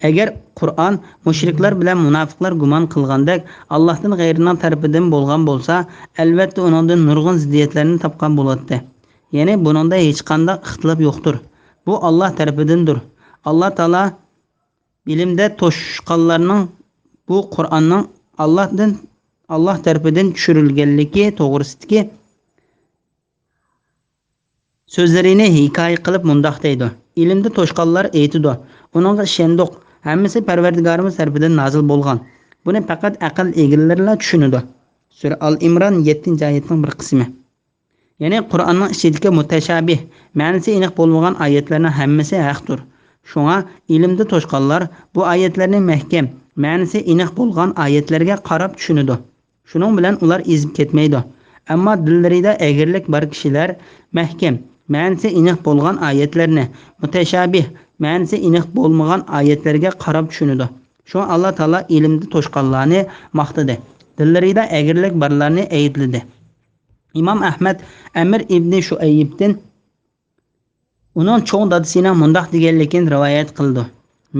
ئەگەر قۇرئان مۇشرىكلار بىلەن مۇناپىقلار گۇمان قىلغاندەك ئاللاھتىن غەيرىنىڭ تەرىپىدىن بولغان بولسا، ئەلۋەتتە ئۇنىڭدىن نۇرغۇن زىددىيەتلەرنى تاپقان بولاتتى. يەنى بۇنىڭدا ھېچقانداق ئىختىلاپ يوقتۇر. بۇ ئاللاھ تەرىپىدىندۇر. ئاللاھ تائالا بىلىمدە توشقانلارنىڭ بۇ قۇرئاننىڭ ئاللاھتىن، ئاللاھ تەرىپىدىن چۈشۈرۈلگەنلىكى توغرىسىدىكى سۆزلىرىنى ھېكايە قىلىپ مۇنداق دەيدۇ: ئىلىمدە توشقانلار ئېيتىدۇ، ئۇنىڭغا ئىشەندۇق، ھەممىسى پەرۋەردىگارىمىز تەرىپىدىن نازىل بولغان. بۇنى پەقەت ئەقىل ئىگىلىرىلا چۈشىنىدۇ. سۈرە ئال ئىمران، يەتتىنچى ئايەتنىڭ بىر قىسمى. يەنى قۇرئاننىڭ ئىچىدىكى مۇتەشابىھ، مەنىسى ئېنىق بولمىغان ئايەتلەرنىڭ ھەممىسى ھەقتۇر. شۇڭا ئىلىمدە توشقانلار بۇ ئايەتلەرنى مەھكەم، مەنىسى ئېنىق بولغان ئايەتلەرگە قاراپ چۈشىنىدۇ. شۇنىڭ بىلەن ئۇلار ئېزىپ كەتمەيدۇ. ئەمما دىللىرىدا ئەگرىلىك بار كىشىلەر مەھكەم، مەنىسى ئېنىق بولغان ئايەتلەرنى، مۇتەشابىھ، مەنىسى ئېنىق بولمىغان ئايەتلەرگە قاراپ چۈشىنىدۇ. شۇڭا ئاللا تائالا ئىلىمدە توشقانلارنى ماختىدى، دىللىرىدا ئەگرىلىك بارلارنى ئەيىبلىدى. ئىمام ئەھمەد ئەمىر ئىبنى شۇئەيبتىن ئۇنىڭ چوڭ دادىسىنىڭ مۇنداق دېگەنلىكىنى رىۋايەت قىلىدۇ: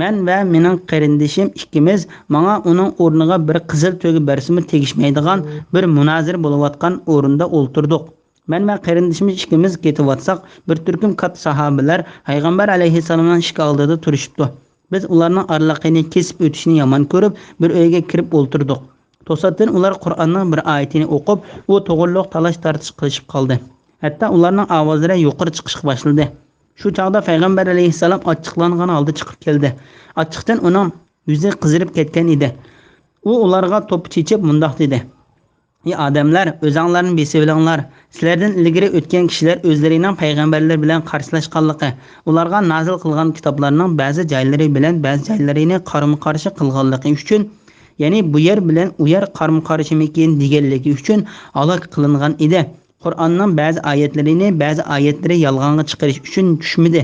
مەن ۋە مېنىڭ قېرىندىشىم ئىككىمىز ماڭا ئۇنىڭ ئورنىغا بىر قىزىل تۆگە بەرسىمۇ تېگىشمەيدىغان بىر مۇنازىرە بولۇۋاتقان ئورۇندا ئولتۇردۇق. مەن ۋە قېرىندىشىمىز ئىككىمىز كېتىۋاتساق، بىر تۈركۈم كاتتا ساھابىلەر پەيغەمبەر ئەلەيھىسسالامنىڭ ئىشىكى ئالدىدا تۇرۇشۇپتۇ. بىز ئۇلارنىڭ ئارىلىقىنى كېسىپ ئۆتۈشنى يامان كۆرۈپ، بىر ئۆيگە كىرىپ ئولتۇردۇق. توساتتىن ئۇلار قۇرئاننىڭ بىر ئايىتىنى ئوقۇپ، ئۇ توغرۇلۇق تالاش-تارتىش قىلىشىپ قالدى. ھەتتا ئۇلارنىڭ ئاۋازلىرى يۇقىرى چىقىشقا باشلىدى. شۇ چاغدا پەيغەمبەر ئەلەيھىسسالام ئاچچىقلانغان ھالدا چىقىپ كەلدى. ئاچچىقتىن ئۇنىڭ يۈزى قىزىرىپ كەتكەن ئىدى. ئۇ ئۇلارغا توپا چېچىپ مۇنداق دېدى: ئى ئادەملەر، ئۆزەڭلارنى بېسىۋېلىڭلار. سىلەردىن ئىلگىرى ئۆتكەن كىشىلەر ئۆزلىرىنىڭ پەيغەمبەرلىرى بىلەن قارشىلاشقانلىقى، ئۇلارغا نازىل قىلغان كىتابلارنىڭ بەزى جايلىرى بىلەن بەزى جايلىرىنى قارىمۇقارشى قىلغانلىقى ئۈچۈن، يەنى بۇ يەر بىلەن ئۇ يەر قارىمۇقارشىمىكىن دېگەنلىكى ئۈچۈن ھالاك قىلىنغان ئىدى. قۇرئاننىڭ بەزى ئايەتلىرىنى بەزى ئايەتلىرى يالغانغا چىقىرىش ئۈچۈن چۈشمىدى.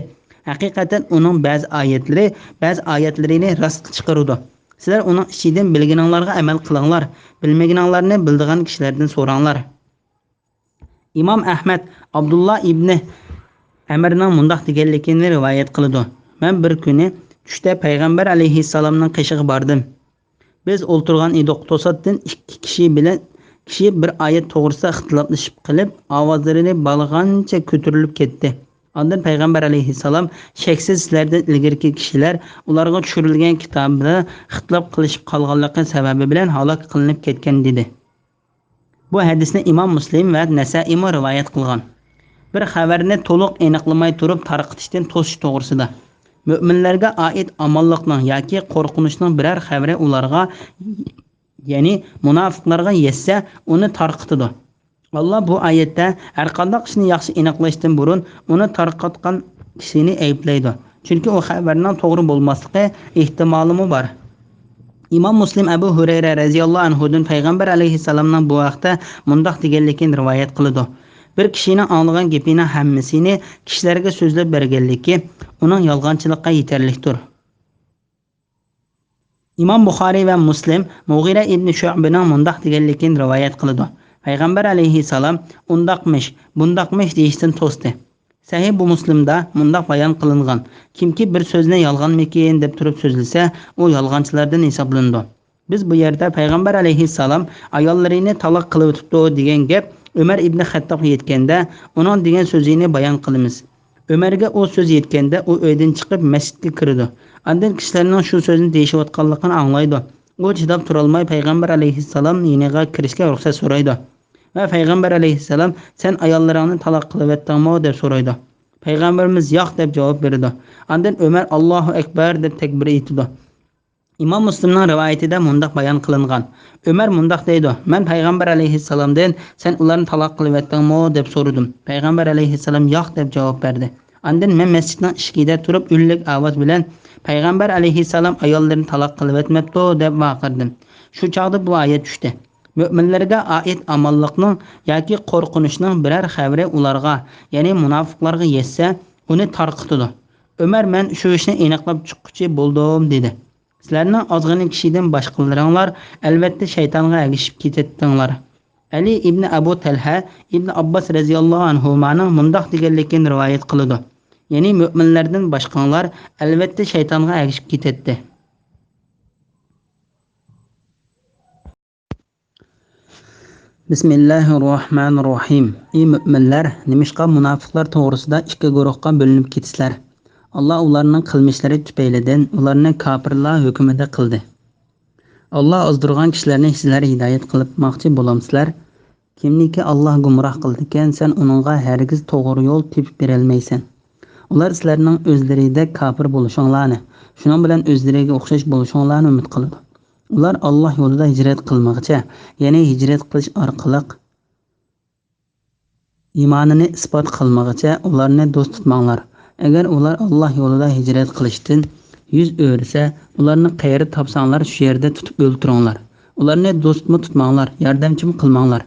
ھەقىقەتەن ئۇنىڭ بەزى ئايەتلىرى بەزى ئايەتلىرىنى راستقا چىقىرىدۇ. سىلەر ئۇنىڭ ئىچىدىن بىلگىنىڭلارغا ئەمەل قىلىڭلار، بىلمىگىنىڭلارنى بىلىدىغان كىشىلەردىن سوراڭلار. ئىمام ئەھمەد ئابدۇللا ئىبنى ئەمرنىڭ مۇنداق دېگەنلىكىنى رىۋايەت قىلىدۇ: مەن بىر كۈنى چۈشتە پەيغەمبەر ئەلەيھىسسالامنىڭ قېشىغا باردىم. بىز ئولتۇرغان ئىدۇق. توساتتىن ئىككى كىشى بىلەن كىشى بىر ئايەت توغرىسىدا ئىختىلاپلىشىپ قېلىپ، ئاۋازلىرىنى بالىغانچە كۆتۈرۈلۈپ كەتتى. ئاندىن پەيغەمبەر ئەلەيھىسسالام: شەكسىز سىلەردىن ئىلگىرىكى كىشىلەر ئۇلارغا چۈشۈرۈلگەن كىتابىدا ئىختىلاپ قىلىشىپ قالغانلىقى سەۋەبى بىلەن ھالاك قىلىنىپ كەتكەن، دېدى. بۇ ھەدىسنى ئىمام مۇسلىم ۋە نەسائىيمۇ رىۋايەت قىلغان. بىر خەۋەرنى تولۇق ئېنىقلىماي تۇرۇپ تارقىتىشتىن توسۇش توغرىسىدا. مۆمىنلەرگە ئائىت ئامانلىقنىڭ ياكى قورقۇنچنىڭ بىرەر خەۋىرى ئۇلارغا، يەنى مۇناپىقلارغا يەتسە، ئۇنى تارقىتىدۇ. ئاللا بۇ ئايەتتە ھەرقانداق ئىشنى ياخشى ئېنىقلاشتىن بۇرۇن ئۇنى تارقاتقان كىشىنى ئەيىبلەيدۇ. چۈنكى ئۇ خەۋەرنىڭ توغرا بولماسلىقى ئېھتىمالىمۇ بار. ئىمام مۇسلىم ئەبۇ ھۇرەيرە رەزىياللاھۇ ئەنھۇدىن پەيغەمبەر ئەلەيھىسسالامنىڭ بۇ ھەقتە مۇنداق دېگەنلىكىنى رىۋايەت قىلىدۇ: بىر كىشىنىڭ ئاڭلىغان گېپىنىڭ ھەممىسىنى كىشىلەرگە سۆزلەپ بەرگەنلىكى ئۇنىڭ يالغانچىلىققا يېتەرلىكتۇر. ئىمام بۇخارىي ۋە مۇسلىم مۇغىرە ئىبنى شۇئبىنىڭ مۇنداق دېگەنلىكىنى رىۋايەت قىلىدۇ: پەيغەمبەر ئەلەيھىسسالام ئۇنداقمىش، بۇنداقمىش دېيىشتىن توستى. سەھىھ بۇ مۇسلىمدا مۇنداق بايان قىلىنغان: كىمكى بىر سۆزنى يالغانمىكىن دەپ تۇرۇپ سۆزلىسە، ئۇ يالغانچىلاردىن ھېسابلىنىدۇ. بىز بۇ يەردە پەيغەمبەر ئەلەيھىسسالام ئاياللىرىنى تالاق قىلىۋېتىپتۇ دېگەن گەپ ئۆمەر ئىبنى خەتتابقا يەتكەندە، ئۇنىڭ دېگەن سۆزىنى بايان قىلىمىز. ئۆمەرگە ئۇ سۆز يەتكەندە، ئۇ ئۆيدىن چىقىپ مەسچىتكە كىرىدۇ. ئاندىن كىشىلەرنىڭ شۇ سۆزنى دېيىشىۋاتقانلىقىنى ئاڭلايدۇ. ئۇ چىداپ تۇرالماي پەيغەمبەر ئەلەيھىسسالام يېنىغا كىرىشكە رۇخسەت سورايدۇ. ۋە پەيغەمبەر ئەلەيھىسسالام، سەن ئاياللىرىڭنى تالاق قىلىۋەتتىڭمۇ؟ دەپ سورايدۇ. پەيغەمبىرىمىز ياق دەپ جاۋاب بېرىدۇ. ئاندىن ئۆمەر ئاللاھۇ ئەكبەر دەپ تەكبىر ئېيتىدۇ. ئىمام مۇسلىمنىڭ رىۋايىتىدە مۇنداق بايان قىلىنغان: ئۆمەر مۇنداق دەيدۇ، مەن پەيغەمبەر ئەلەيھىسسالامدىن، سەن ئۇلارنى تالاق قىلىۋەتتىڭمۇ؟ دەپ سورىدىم. پەيغەمبەر ئەلەيھىسسالام ياق دەپ جاۋاب بەردى. ئاندىن مەن مەسچىتنىڭ ئىشىكىدە تۇرۇپ ئۈنلۈك ئاۋاز بىلەن، پەيغەمبەر ئەلەيھىسسالام ئاياللىرىنى تالاق قىلىۋەتمەپتۇ دەپ ۋارقىرىدىم. شۇ چاغدا بۇ ئايەت چۈشتى: مۆمىنلەرگە ئائىت ئامانلىقنىڭ ياكى قورقۇنچنىڭ بىرەر خەۋىرى ئۇلارغا، يەنى مۇناپىقلارغا يەتسە، ئۇنى تارقىتىدۇ. ئۆمەر، مەن شۇ ئىشنى ئېنىقلاپ چىققۇچى بولدۇم، دېدى. سىلەرنىڭ ئازغىنە كىشىدىن باشقىلىرىڭلار ئەلۋەتتە شەيتانغا ئەگىشىپ كېتەتتىڭلار. ئەلى ئىبنى ئەبۇ تەلھە ئىبنى ئابباس رەزىياللاھۇ ئەنھۇمانىڭ مۇنداق دېگەنلىكىنى رىۋايەت قىلىدۇ، يەنى مۆمىنلەردىن باشقاڭلار ئەلۋەتتە شەيتانغا ئەگىشىپ كېتەتتى. بىسمىللاھىررەھمانىررەھىم. ئى مۆمىنلەر، نېمىشقا مۇناپىقلار توغرىسىدا ئىككى گۇرۇھقا بۆلۈنۈپ كېتىسىلەر؟ ئاللا ئۇلارنىڭ قىلمىشلىرى تۈپەيلىدىن ئۇلارنى كاپىرلار ھۆكمىدە قىلدى. ئاللا ئازدۇرغان كىشىلەرنى سىلەر ھىدايەت قىلىپماقچى بولامسىلەر؟ كىمنىكى ئاللا گۇمراھ قىلىدىكەن، سەن ئۇنىڭغا ھەرگىز توغرا يول تېپىپ بېرەلمەيسەن. ئۇلار سىلەرنىڭ ئۆزلىرىدەك كاپىر بولۇشۇڭلارنى، شۇنىڭ بىلەن ئۆزلىرىگە ئوخشاش بولۇشۇڭلارنى ئۈمىد قىلىدۇ. ئۇلار ئاللا يولىدا ھىجرەت قىلمىغىچە، يەنى ھىجرەت قىلىش ئارقىلىق ئىمانىنى ئىسپات قىلمىغىچە ئۇلارنى دوست تۇتماڭلار. ئەگەر ئۇلار ئاللا يولىدا ھىجرەت قىلىشتىن يۈز ئۆرۈسە، ئۇلارنى قەيەردە تاپساڭلار، شۇ يەردە تۇتۇپ ئۆلتۈرۈڭلار. ئۇلارنى دوستمۇ تۇتماڭلار، ياردەمچىمۇ قىلماڭلار.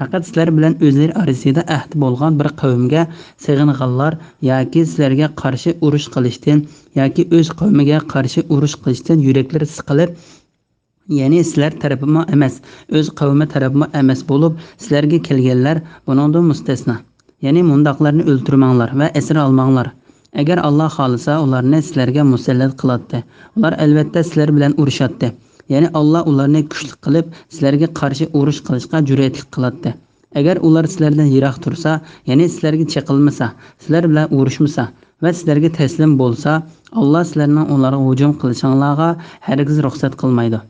پەقەت سىلەر بىلەن ئۆزلىرى ئارىسىدا ئەھدى بولغان بىر قەۋمگە سېغىنغانلار ياكى سىلەرگە قارشى ئۇرۇش قىلىشتىن ياكى ئۆز قەۋمىگە قارشى ئۇرۇش قىلىشتىن يۈرەكلىرى سىقىلىپ، يەنى سىلەر تەرىپىمۇ ئەمەس، ئۆز قەۋمى تەرىپىمۇ ئەمەس بولۇپ، سىلەرگە كەلگەنلەر بۇنىڭدىن مۇستەسنا. يەنى مۇنداقلارنى ئۆلتۈرمەڭلار ۋە ئەسىر ئالماڭلار. ئەگەر ئاللا خالىسا، ئۇلارنى سىلەرگە مۇسەللەت قىلاتتى. ئۇلار ئەلۋەتتە سىلەر بىلەن ئۇرۇشاتتى. يەنى ئاللا ئۇلارنى كۈچلۈك قىلىپ، سىلەرگە قارشى ئۇرۇش قىلىشقا جۈرئەتلىك قىلاتتى. ئەگەر ئۇلار سىلەردىن يىراق تۇرسا، يەنى سىلەرگە چېقىلمىسا، سىلەر بىلەن ئۇرۇشمىسا ۋە سىلەرگە تەسلىم بولسا، ئاللا سىلەرنىڭ ئۇلارغا ھۇجۇم قىلىشىڭلارغا ھەرگىز رۇخسەت قىلمايدۇ.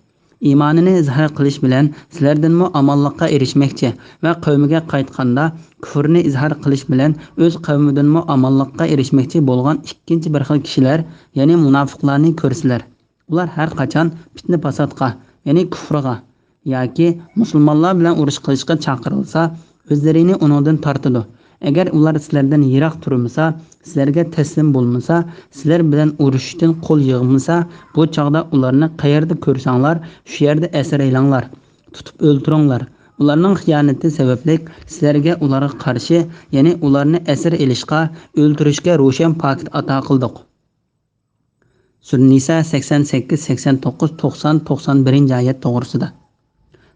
ئىمانىنى ئىزھار قىلىش بىلەن سىلەردىنمۇ ئامانلىققا ئېرىشمەكچى ۋە قەۋمىگە قايتقاندا، كۇفرنى ئىزھار قىلىش بىلەن ئۆز قەۋمىدىنمۇ ئامانلىققا ئېرىشمەكچى بولغان ئىككىنچى بىر خىل كىشىلەر، يەنى مۇناپىقلارنى كۆرسىلەر. ئۇلار ھەر قاچان پىتنە-پاساتقا، يەنى كۇفرغا ياكى مۇسۇلمانلار بىلەن ئۇرۇش قىلىشقا چاقىرىلسا، ئۆزلىرىنى ئۇنىڭدىن تارتىدۇ. ئەگەر ئۇلار سىلەردىن يىراق تۇرمىسا، سىلەرگە تەسلىم بولمىسا، سىلەر بىلەن ئۇرۇشۇشتىن قول يىغمىسا، بۇ چاغدا ئۇلارنى قەيەردە كۆرسەڭلار، شۇ يەردە ئەسىر ئېلىڭلار، تۇتۇپ ئۆلتۈرۈڭلار. ئۇلارنىڭ خىيانىتى سەۋەبلىك سىلەرگە ئۇلارغا قارشى، يەنى ئۇلارنى ئەسىر ئېلىشقا، ئۆلتۈرۈشكە روشەن پاكىت ئاتا قىلدۇق. سۈرە نىسا سەكسەن سەككىز، سەكسەن توققۇز، توقسان، توقسان بىرىنچى ئايەت توغرىسىدا.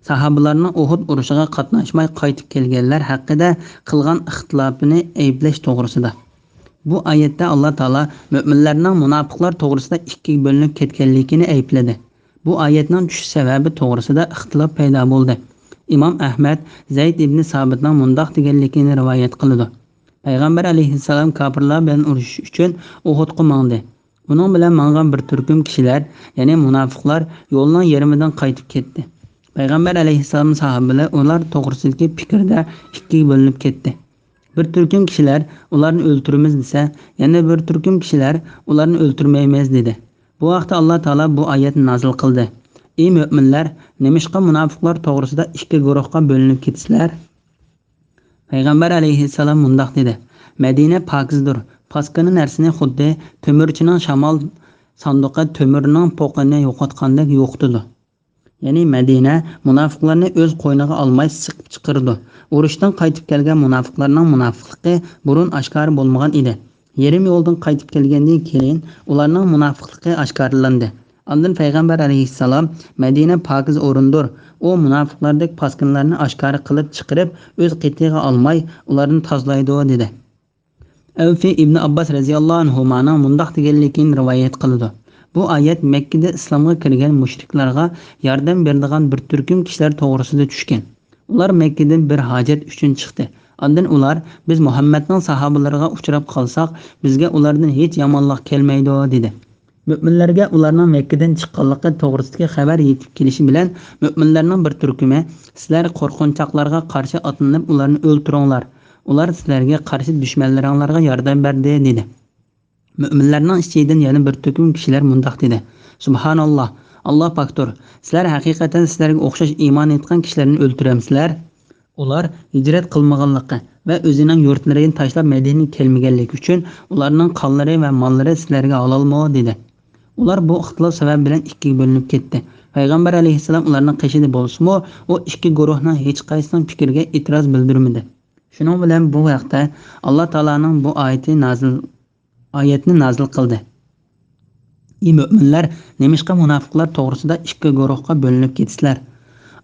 ساھابىلارنىڭ ئۇھۇد ئۇرۇشىغا قاتناشماي قايتىپ كەلگەنلەر ھەققىدە قىلغان ئىختىلاپىنى ئەيىبلەش توغرىسىدا. بۇ ئايەتتە ئاللا تائالا مۆمىنلەرنىڭ مۇناپىقلار توغرىسىدا ئىككىگە بۆلۈنۈپ كەتكەنلىكىنى ئەيىبلىدى. بۇ ئايەتنىڭ چۈشۈش سەۋەبى توغرىسىدا ئىختىلاپ پەيدا بولدى. ئىمام ئەھمەد زەيد ئىبنى سابىتنىڭ مۇنداق دېگەنلىكىنى رىۋايەت قىلىدۇ. پەيغەمبەر ئەلەيھىسسالام كاپىرلار بىلەن ئۇرۇشۇش ئۈچۈن ئۇھۇدقا ماڭدى. ئۇنىڭ بىلەن ماڭغان بىر تۈركۈم كىشىلەر، يەنى مۇناپىقلار يولنىڭ يېرىمىدىن قايتىپ كەتتى. پەيغەمبەر ئەلەيھىسسالام ساھابىلەر ئۇلار توغرىسىدىكى پىكىردە ئىككىگە بۆلۈنۈپ كەتتى. بىر تۈركۈم كىشىلەر ئۇلارنى ئۆلتۈرىمىز دېسە، يەنە بىر تۈركۈم كىشىلەر ئۇلارنى ئۆلتۈرمەيمىز دېدى. بۇ ھەقتە ئاللا تائالا بۇ ئايەتنى نازىل قىلدى: ئى مۆمىنلەر، نېمىشقا مۇناپىقلار توغرىسىدا ئىككى گۇرۇھقا بۆلۈنۈپ كېتىسىلەر؟ پەيغەمبەر ئەلەيھىسسالام مۇنداق دېدى: مەدىنە پاكىزدۇر، پاسكىنا نەرسىنى خۇددى تۆمۈرچىنىڭ شامال ساندۇقى تۆمۈرنىڭ پوقىنى يوقاتقاندەك يوقىتىدۇ. يەنى مەدىنە مۇناپىقلارنى ئۆز قوينىغا ئالماي سىقىپ چىقىرىدۇ. ئۇرۇشتىن قايتىپ كەلگەن مۇناپىقلارنىڭ مۇناپىقلىقى بۇرۇن ئاشكارا بولمىغان ئىدى. يېرىم يولدىن قايتىپ كەلگەندىن كېيىن ئۇلارنىڭ مۇناپىقلىقى ئاشكارىلاندى. ئاندىن پەيغەمبەر ئەلەيھىسسالام: مەدىنە پاكىز ئورۇندۇر، ئۇ مۇناپىقلاردەك پاسكىنىلارنى ئاشكارا قىلىپ چىقىرىپ، ئۆز قېتىغا ئالماي، ئۇلارنى تازىلايدۇ، دېدى. ئەۋفى ئىبنى ئابباس رەزىياللاھۇ ئەنھۇمانىڭ مۇنداق دېگەنلىكىنى رىۋايەت قىلىدۇ: بۇ ئايەت مەككىدە ئىسلامغا كىرگەن مۇشرىكلارغا ياردەم بېرىدىغان بىر تۈركۈم كىشىلەر توغرىسىدا چۈشكەن. ئۇلار مەككىدىن بىر ھاجەت ئۈچۈن چىقتى. ئاندىن ئۇلار: بىز مۇھەممەدنىڭ ساھابىلىرىغا ئۇچراپ قالساق، بىزگە ئۇلاردىن ھېچ يامانلىق كەلمەيدۇ، دېدى. مۆمىنلەرگە ئۇلارنىڭ مەككىدىن چىققانلىقى توغرىسىدىكى خەۋەر يېتىپ كېلىشى بىلەن، مۆمىنلەرنىڭ بىر تۈركۈمى: سىلەر قورقۇنچاقلارغا قارشى ئاتلىنىپ، ئۇلارنى ئۆلتۈرۈڭلار. ئۇلار سىلەرگە قارشى دۈشمەنلىرىڭلارغا ياردەم بەردى، دېدى. مۆمىنلەرنىڭ ئىچىدىن يەنە بىر تۈركۈم كىشىلەر مۇنداق دېدى: سۇبھاناللا، ئاللا پاكتۇر. سىلەر ھەقىقەتەن سىلەرگە ئوخشاش ئىمان ئېيتقان كىشىلەرنى ئۆلتۈرەمسىلەر؟ ئۇلار ھىجرەت قىلمىغانلىقى ۋە ئۆزىنىڭ يۇرتلىرىنى تاشلاپ مەدىنىگە كەلمىگەنلىكى ئۈچۈن ئۇلارنىڭ قانلىرى ۋە ماللىرى سىلەرگە ھالالمۇ؟ دېدى. ئۇلار بۇ ئىختىلاپ سەۋەبى بىلەن ئىككىگە بۆلۈنۈپ كەتتى. پەيغەمبەر ئەلەيھىسسالام ئۇلارنىڭ قېشىدا بولسىمۇ، ئۇ ئىككى گۇرۇھنىڭ ھېچقايسىنىڭ پىكرىگە ئېتىراز بىلدۈرمىدى. شۇنىڭ بىلەن بۇ ھەقتە ئاللا تائالانىڭ بۇ ئايىتى نازىل، ئايەتنى نازىل قىلدى. ئى مۆمىنلەر، نېمىشقا مۇناپىقلار توغرىسىدا ئىككى گۇرۇھقا بۆلۈنۈپ كېتىسىلەر؟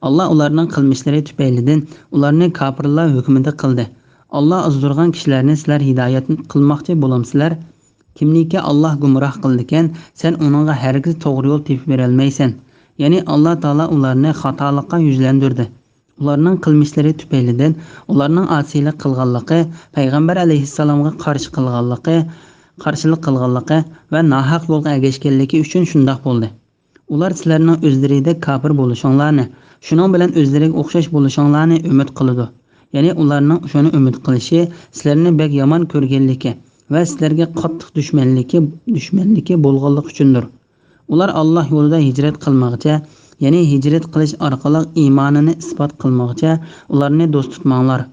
ئاللا ئۇلارنىڭ قىلمىشلىرى تۈپەيلىدىن ئۇلارنى كاپىرلار ھۆكمىدە قىلدى. ئاللا ئازدۇرغان كىشىلەرنى سىلەر ھىدايەت قىلماقچى بولامسىلەر؟ كىمنىكى ئاللا گۇمراھ قىلىدىكەن، سەن ئۇنىڭغا ھەرگىز توغرا يول تېپىپ بېرەلمەيسەن. يەنى ئاللا تائالا ئۇلارنى خاتالىققا يۈزلەندۈردى. ئۇلارنىڭ قىلمىشلىرى تۈپەيلىدىن ئۇلارنىڭ ئاسىيلىق قىلغانلىقى، پەيغەمبەر ئەلەيھىسسالامغا قارشى قىلغانلىقى، قارشىلىق قىلغانلىقى ۋە ناھەق يولغا ئەگەشكەنلىكى ئۈچۈن شۇنداق بولدى. ئۇلار سىلەرنىڭ ئۆزلىرىدەك كاپىر بولۇشۇڭلارنى، شۇنىڭ بىلەن ئۆزلىرىگە ئوخشاش بولۇشۇڭلارنى ئۈمىد قىلىدۇ. يەنى ئۇلارنىڭ شۇنى ئۈمىد قىلىشى سىلەرنى بەك يامان كۆرگەنلىكى ۋە سىلەرگە قاتتىق دۈشمەنلىكى، دۈشمەنلىكى بولغانلىقى ئۈچۈندۇر. ئۇلار ئاللا يولىدا ھىجرەت قىلمىغىچە، يەنى ھىجرەت قىلىش ئارقىلىق ئىمانىنى ئىسپات قىلمىغىچە ئۇلارنى دوست تۇتماڭلار.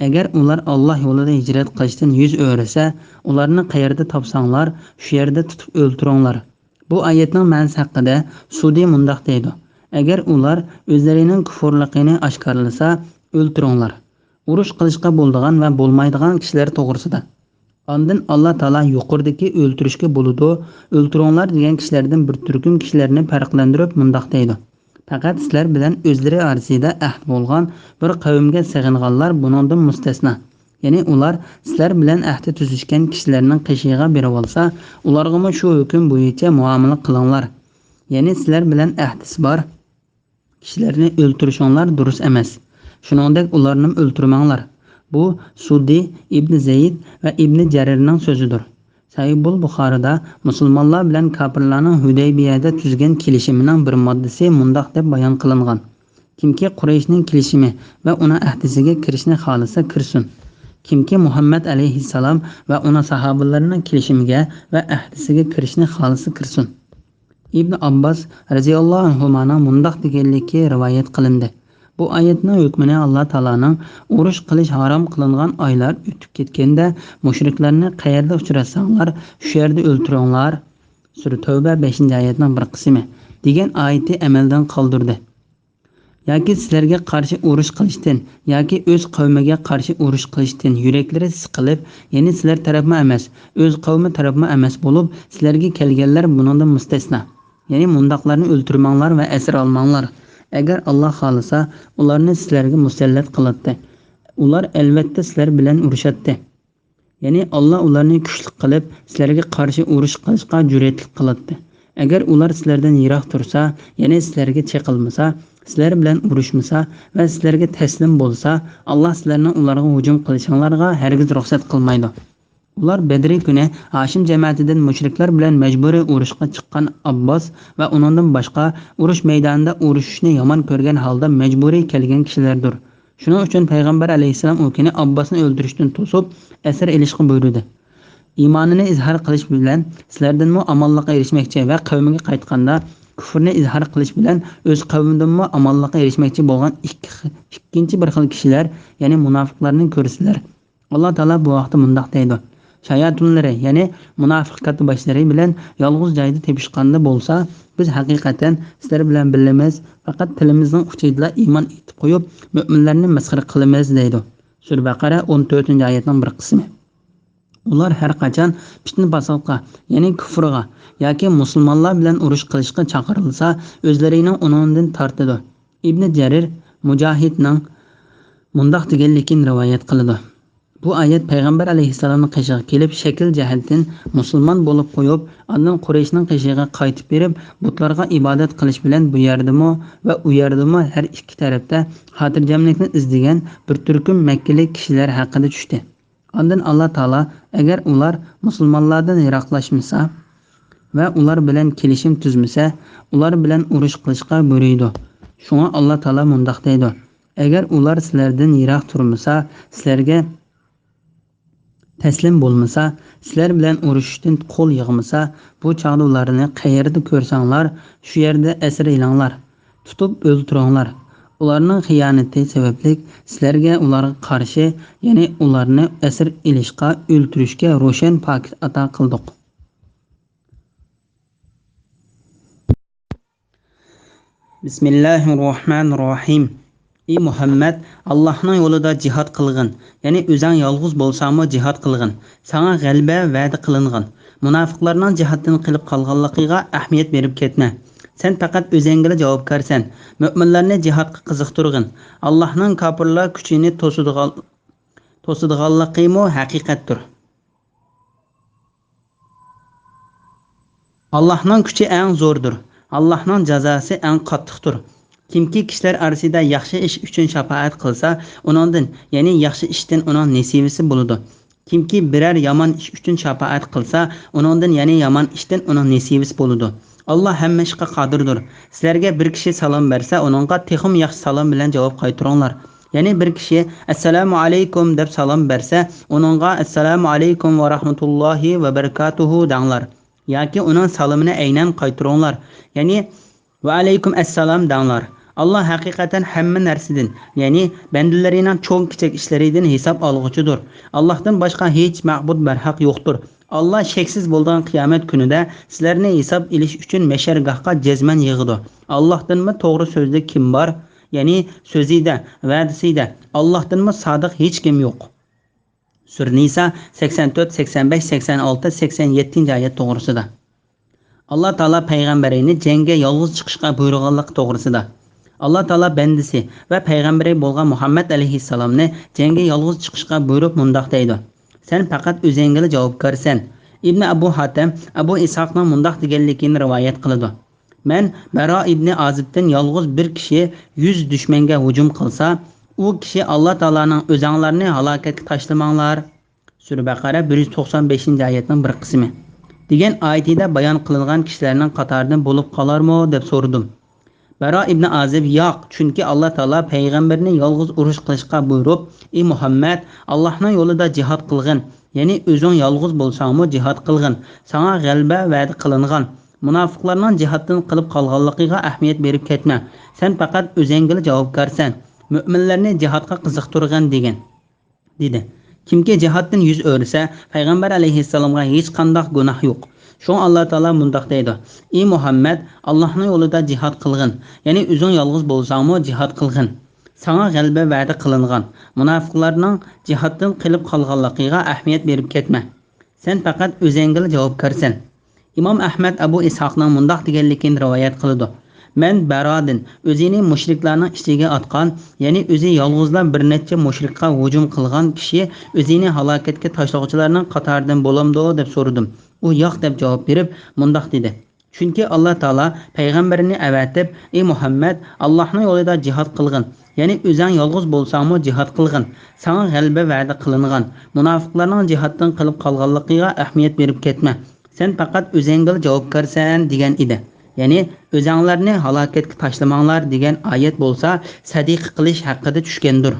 ئەگەر ئۇلار ئاللا يولىدا ھىجرەت قىلىشتىن يۈز ئۆرۈسە، ئۇلارنى قەيەردە تاپساڭلار، شۇ يەردە تۇتۇپ ئۆلتۈرۈڭلار. بۇ ئايەتنىڭ مەنىسى ھەققىدە سۇدى مۇنداق دەيدۇ: ئەگەر ئۇلار ئۆزلىرىنىڭ كۇفۇرلۇقىنى ئاشكارىلىسا، ئۆلتۈرۈڭلار. ئۇرۇش قىلىشقا بولىدىغان ۋە بولمايدىغان كىشىلەر توغرىسىدا. ئاندىن ئاللا تائالا يۇقىرىدىكى ئۆلتۈرۈشكە بولىدۇ، ئۆلتۈرۈڭلار دېگەن كىشىلەردىن بىر تۈركۈم كىشىلەرنى پەرقلەندۈرۈپ مۇنداق دەيدۇ: پەقەت سىلەر بىلەن ئۆزلىرى ئارىسىدا ئەھدى بولغان بىر قەۋمگە سېغىنغانلار بۇنىڭدىن مۇستەسنا. يەنى ئۇلار سىلەر بىلەن ئەھدى تۈزۈشكەن كىشىلەرنىڭ قېشىغا بېرىۋالسا، ئۇلارغىمۇ شۇ ھۆكۈم بويىچە مۇئامىلە قىلىڭلار. يەنى سىلەر بىلەن ئەھدىسى بار كىشىلەرنى ئۆلتۈرۈشۈڭلار دۇرۇس ئەمەس. شۇنىڭدەك ئۇلارنىمۇ ئۆلتۈرمەڭلار. بۇ سۇدى ئىبنى زەيد ۋە ئىبنى جەرىرنىڭ سۆزىدۇر. سەھىھۇل بۇخارىدا مۇسۇلمانلار بىلەن كاپىرلارنىڭ ھۇدەيبىيەدە تۈزگەن كېلىشىمىنىڭ بىر ماددىسى مۇنداق دەپ بايان قىلىنغان: كىمكى قۇرەيشنىڭ كېلىشىمى ۋە ئۇنىڭ ئەھدىسىگە كىرىشنى خالىسا كىرسۇن. كىمكى مۇھەممەد ئەلەيھىسسالام ۋە ئۇنىڭ ساھابىلىرىنىڭ كېلىشىمىگە ۋە ئەھدىسىگە كىرىشنى خالىسا كىرسۇن. ئىبن ئابباس رەزىياللاھۇ ئەنھۇمانىڭ مۇنداق دېگەنلىكى رىۋايەت قىلىندى: بۇ ئايەتنىڭ ھۆكمىنى ئاللا تائالانىڭ ئۇرۇش قىلىش ھارام قىلىنغان ئايلار ئۆتۈپ كەتكەندە مۇشرىكلارنى قەيەردە ئۇچراتساڭلار، شۇ يەردە ئۆلتۈرۈڭلار، سۈرە تەۋبە بەشىنچى ئايەتنىڭ بىر قىسمى، دېگەن ئايىتى ئەمەلدىن قالدۇردى. ياكى سىلەرگە قارشى ئۇرۇش قىلىشتىن ياكى ئۆز قەۋمىگە قارشى ئۇرۇش قىلىشتىن يۈرەكلىرى سىقىلىپ، يەنى سىلەر تەرەپمۇ ئەمەس، ئۆز قەۋمى تەرەپمۇ ئەمەس بولۇپ، سىلەرگە كەلگەنلەر بۇنىڭدىن مۇستەسنا. يەنى مۇنداقلارنى ئۆلتۈرمەڭلار ۋە ئەسىر ئالماڭلار. ئەگەر ئاللا خالىسا، ئۇلارنى سىلەرگە مۇسەللەت قىلاتتى. ئۇلار ئەلۋەتتە سىلەر بىلەن ئۇرۇشاتتى. يەنى ئاللا ئۇلارنى كۈچلۈك قىلىپ، سىلەرگە قارشى ئۇرۇش قىلىشقا جۈرئەتلىك قىلاتتى. ئەگەر ئۇلار سىلەردىن يىراق تۇرسا، يەنى سىلەرگە چېقىلمىسا، سىلەر بىلەن ئۇرۇشمىسا ۋە سىلەرگە تەسلىم بولسا، ئاللا سىلەرنىڭ ئۇلارغا ھۇجۇم قىلىشىڭلارغا ھەرگىز رۇخسەت قىلمايدۇ. ئۇلار بەدرى كۈنى ھاشىم جەمەتىدىن مۇشرىكلار بىلەن مەجبۇرىي ئۇرۇشقا چىققان ئابباس ۋە ئۇنىڭدىن باشقا ئۇرۇش مەيدانىدا ئۇرۇشۇشنى يامان كۆرگەن ھالدا مەجبۇرىي كەلگەن كىشىلەردۇر. شۇنىڭ ئۈچۈن پەيغەمبەر ئەلەيھىسسالام ئۇ كۈنى ئابباسنى ئۆلتۈرۈشتىن توسۇپ، ئەسىر ئېلىشقا بۇيرۇدى. ئىمانىنى ئىزھار قىلىش بىلەن سىلەردىنمۇ ئامانلىققا ئېرىشمەكچى ۋە قەۋمىگە قايتقاندا، كۇفرنى ئىزھار قىلىش بىلەن ئۆز قەۋمىدىنمۇ ئامانلىققا ئېرىشمەكچى بولغان ئىككى خى-، ئىككىنچى بىر خىل كىشىلەر، يەنى مۇناپىقلارنى كۆرىسىلەر. ئاللا تائالا بۇ ھەقتە مۇنداق دەيدۇ: شاياتۇنلىرى، يەنى مۇناپىق كاتتىباشلىرى بىلەن يالغۇز جايدا تېپىشقاندا بولسا، بىز ھەقىقەتەن سىلەر بىلەن بىللىمىز، پەقەت تىلىمىزنىڭ ئۇچىدىلا ئىمان ئېيتىپ قويۇپ، مۆمىنلەرنى مەسخىرە قىلىمىز، دەيدۇ. سۈرە بەقەرە ئون تۆتىنچى ئايەتنىڭ بىر قىسمى. ئۇلار ھەر قاچان پىتنە-پاساتقا، يەنى كۇفرغا ياكى مۇسۇلمانلار بىلەن ئۇرۇش قىلىشقا چاقىرىلسا، ئۆزلىرىنىڭ ئۇنىڭدىن تارتىدۇ. ئىبنى جەرىر مۇجاھىدنىڭ مۇنداق دېگەنلىكىنى رىۋايەت قىلىدۇ: بۇ ئايەت پەيغەمبەر ئەلەيھىسسالامنىڭ قېشىغا كېلىپ، شەكىل جەھەتتىن مۇسۇلمان بولۇپ قويۇپ، ئاندىن قۇرەيشنىڭ قېشىغا قايتىپ بېرىپ، بۇتلارغا ئىبادەت قىلىش بىلەن بۇ يەردىمۇ ۋە ئۇ يەردىمۇ ھەر ئىككى تەرەپتە خاتىرجەملىكنى ئىزدىگەن بىر تۈركۈم مەككىلىك كىشىلەر ھەققىدە چۈشتى. ئاندىن ئاللا تائالا، ئەگەر ئۇلار مۇسۇلمانلاردىن يىراقلاشمىسا ۋە ئۇلار بىلەن كېلىشىم تۈزمىسە، ئۇلار بىلەن ئۇرۇش قىلىشقا بۇيرۇيدۇ. شۇڭا ئاللا تائالا مۇنداق دەيدۇ: ئەگەر ئۇلار سىلەردىن يىراق تۇرمىسا، سىلەرگە تەسلىم بولمىسا، سىلەر بىلەن ئۇرۇشۇشتىن قول يىغمىسا، بۇ چاغدا ئۇلارنى قەيەردە كۆرسەڭلار، شۇ يەردە ئەسىر ئېلىڭلار، تۇتۇپ ئۆلتۈرۈڭلار. ئۇلارنىڭ خىيانىتى سەۋەبلىك سىلەرگە ئۇلارغا قارشى، يەنى ئۇلارنى ئەسىر ئېلىشقا، ئۆلتۈرۈشكە روشەن پاكىت ئاتا قىلدۇق. بىسمىللاھىررەھمانىررەھىم. ئى مۇھەممەد، ئاللاھنىڭ يولىدا جىھاد قىلغىن، يەنى ئۆزەڭ يالغۇز بولساڭمۇ جىھاد قىلغىن، ساڭا غەلىبە ۋەدە قىلىنغان. مۇناپىقلارنىڭ جىھادتىن قېلىپ قالغانلىقىغا ئەھمىيەت بېرىپ كەتمە. سەن پەقەت ئۆزەڭگىلا جاۋابكارسەن. مۆمىنلەرنى جىھادقا قىزىقتۇرغىن. ئاللاھنىڭ كاپىرلار كۈچىنى توسىدىغان، توسىدىغانلىقىمۇ ھەقىقەتتۇر. ئاللاھنىڭ كۈچى ئەڭ زوردۇر. ئاللاھنىڭ جازاسى ئەڭ قاتتىقتۇر. كىمكى كىشىلەر ئارىسىدا ياخشى ئىش ئۈچۈن شاپائەت قىلسا، ئۇنىڭدىن، يەنى ياخشى ئىشتىن ئۇنىڭ نېسىۋىسى بولىدۇ. كىمكى بىرەر يامان ئىش ئۈچۈن شاپائەت قىلسا، ئۇنىڭدىن، يەنى يامان ئىشتىن ئۇنىڭ نېسىۋىسى بولىدۇ. ئاللا ھەممە ئىشقا قادىردۇر. سىلەرگە بىر كىشى سالام بەرسە، ئۇنىڭغا تېخىمۇ ياخشى سالام بىلەن جاۋاب قايتۇرۇڭلار. يەنى بىر كىشى «ئەسسالامۇ ئەلەيكۇم» دەپ سالام بەرسە، ئۇنىڭغا «ئەسسالامۇ ئەلەيكۇم ۋە رەھمەتۇللاھى ۋە بەرىكاتۇھۇ» دەڭلار. ياكى ئۇنىڭ سالىمىنى ئەينەن قايتۇرۇڭلار. يەنى «ۋە ئەلەيكۇم ئەسسالام» دەڭلار. ئاللا ھەقىقەتەن ھەممە نەرسىدىن، يەنى بەندىلىرىنىڭ چوڭ-كىچىك ئىشلىرىدىن ھېساب ئالغۇچىدۇر. ئاللاھتىن باشقا ھېچ مەبۇد بەرھەق يوقتۇر. ئاللا شەكسىز بولىدىغان قىيامەت كۈنىدە سىلەرنى ھېساب ئېلىش ئۈچۈن مەھشەرگاھقا جەزمەن يىغىدۇ. ئاللاھتىنمۇ توغرا سۆزلۈك كىم بار؟ يەنى سۆزىدە، ۋەدىسىدە ئاللاھتىنمۇ سادىق ھېچكىم يوق. سۈرە نىسا سەكسەن تۆت، سەكسەن بەش، سەكسەن ئالتە، سەكسەن يەتتىنچى ئايەت توغرىسىدا. ئاللا تائالا پەيغەمبىرىنى جەڭگە يالغۇز چىقىشقا بۇيرۇغانلىقى توغرىسىدا. ئاللا تائالا بەندىسى ۋە پەيغەمبىرى بولغان مۇھەممەد ئەلەيھىسسالامنى جەڭگە يالغۇز چىقىشقا بۇيرۇپ مۇنداق دەيدۇ: «سەن پەقەت ئۆزۈڭگىلا جاۋابكارسەن.» ئىبنى ئەبۇ ھاتەم ئەبۇ ئىسھاقنىڭ مۇنداق دېگەنلىكىنى رىۋايەت قىلىدۇ: «مەن بەرا ئىبنى ئازىبتىن يالغۇز بىر كىشى يۈز دۈشمەنگە ھۇجۇم قىلسا، ئۇ كىشى ئاللا تائالانىڭ «ئۆزەڭلارنى ھالاكەتكە تاشلىماڭلار» سۈرە بەقەرە بىر يۈز توقسان بەشىنچى ئايەتنىڭ بىر قىسمى دېگەن ئايىتىدە بايان قىلىنغان كىشىلەرنىڭ قاتارىدىن بولۇپ قالارمۇ دەپ سورىدىم. بەرا ئىبنى ئازىب: ياق، چۈنكى ئاللا تائالا پەيغەمبىرىنى يالغۇز ئۇرۇش قىلىشقا بۇيرۇپ، ئى مۇھەممەد، ئاللاھنىڭ يولىدا جىھاد قىلغىن، يەنى ئۆزۈڭ يالغۇز بولساڭمۇ جىھاد قىلغىن، ساڭا غەلىبە ۋەدە قىلىنغان، مۇناپىقلارنىڭ جىھادتىن قېلىپ قالغانلىقىغا ئەھمىيەت بېرىپ كەتمە، سەن پەقەت ئۆزۈڭگىلا جاۋابكارسەن، مۆمىنلەرنى جىھادقا قىزىقتۇرغىن دېگەن. دېدى. كىمكى جىھادتىن يۈز ئۆرۈسە، پەيغەمبەر ئەلەيھىسسالامغا ھېچقانداق گۇناھ يوق. شۇڭا ئاللا تائالا مۇنداق دەيدۇ: ئى مۇھەممەد، ئاللاھنىڭ يولىدا جىھاد قىلغىن، يەنى ئۆزۈڭ يالغۇز بولساڭمۇ جىھاد قىلغىن. ساڭا غەلىبە ۋەدە قىلىنغان، مۇناپىقلارنىڭ جىھادتىن قېلىپ قالغانلىقىغا ئەھمىيەت بېرىپ كەتمە. سەن پەقەت ئۆزۈڭگىلا جاۋابكارسەن. ئىمام ئەھمەد ئەبۇ ئىسھاقنىڭ مۇنداق دېگەنلىكىنى رىۋايەت قىلىدۇ: مەن بەرادىن ئۆزىنى مۇشرىكلارنىڭ ئىچىگە ئاتقان، يەنى ئۆزى يالغۇزلا بىر نەچچە مۇشرىكقا ھۇجۇم قىلغان كىشى ئۆزىنى ھالاكەتكە تاشلىغۇچىلارنىڭ قاتارىدىن بولامدۇ دەپ سورىدىم. ئۇ ياق دەپ جاۋاب بېرىپ مۇنداق دېدى: چۈنكى ئاللا تائالا پەيغەمبىرىنى ئەۋەتىپ، ئى مۇھەممەد، ئاللاھنىڭ يولىدا جىھاد قىلغىن، يەنى ئۆزەڭ يالغۇز بولساڭمۇ جىھاد قىلغىن، ساڭا غەلىبە ۋەدە قىلىنغان، مۇناپىقلارنىڭ جىھادتىن قېلىپ قالغانلىقىغا ئەھمىيەت بېرىپ كەتمە، سەن پەقەت ئۆزۈڭگىلا جاۋابكارسەن دېگەن ئىدى. يەنى ئۆزەڭلارنى ھالاكەتكە تاشلىماڭلار دېگەن ئايەت بولسا سەدىقە قىلىش ھەققىدە چۈشكەندۇر.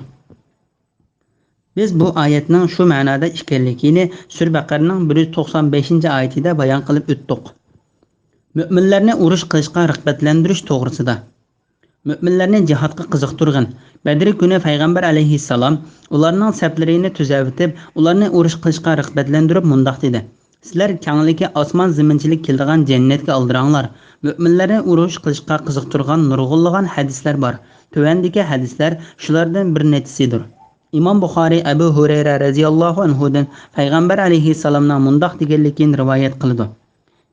بىز بۇ ئايەتنىڭ شۇ مەنادا ئىكەنلىكىنى سۈرە بەقەرىنىڭ بىر يۈز توقسان بەشىنچى ئايىتىدە بايان قىلىپ ئۆتتۇق. مۆمىنلەرنى ئۇرۇش قىلىشقا رىغبەتلەندۈرۈش توغرىسىدا. مۆمىنلەرنى جىھادقا قىزىقتۇرغىن. بەدرى كۈنى پەيغەمبەر ئەلەيھىسسالام ئۇلارنىڭ سەپلىرىنى تۈزەۋېتىپ، ئۇلارنى ئۇرۇش قىلىشقا رىغبەتلەندۈرۈپ مۇنداق دېدى: سىلەر كەڭلىكى ئاسمان زېمىنچىلىك كېلىدىغان جەننەتكە ئالدىراڭلار. مۆمىنلەرنى ئۇرۇش قىلىشقا قىزىقتۇرغان نۇرغۇنلىغان ھەدىسلەر بار. تۆۋەندىكى ھەدىسلەر شۇلاردىن بىر نەچچىسىدۇر. ئىمام بۇخارىي ئەبۇ ھۇرەيرە رەزىياللاھۇ ئەنھۇدىن پەيغەمبەر ئەلەيھىسسالامنىڭ مۇنداق دېگەنلىكىنى رىۋايەت قىلىدۇ: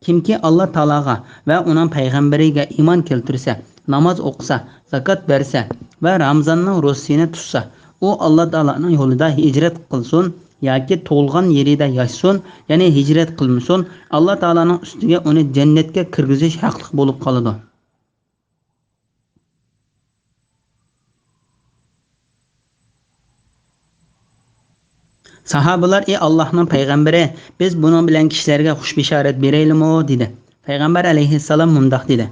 كىمكى ئاللا تائالاغا ۋە ئۇنىڭ پەيغەمبىرىگە ئىمان كەلتۈرسە، ناماز ئوقۇسا، زاكات بەرسە ۋە رامىزاننىڭ روزىسىنى تۇتسا، ئۇ ئاللا تائالانىڭ يولىدا ھىجرەت قىلسۇن ياكى تۇغۇلغان يېرىدە ياشىسۇن، يەنى ھىجرەت قىلمىسۇن، ئاللا تائالانىڭ ئۈستىگە ئۇنى جەننەتكە كىرگۈزۈش ھەقلىق بولۇپ قالىدۇ. ساھابىلار: ئى ئاللاھنىڭ پەيغەمبىرى، بىز بۇنىڭ بىلەن كىشىلەرگە خۇش بېشارەت بېرەيلىمۇ؟ دېدى. پەيغەمبەر ئەلەيھىسسالام مۇنداق دېدى: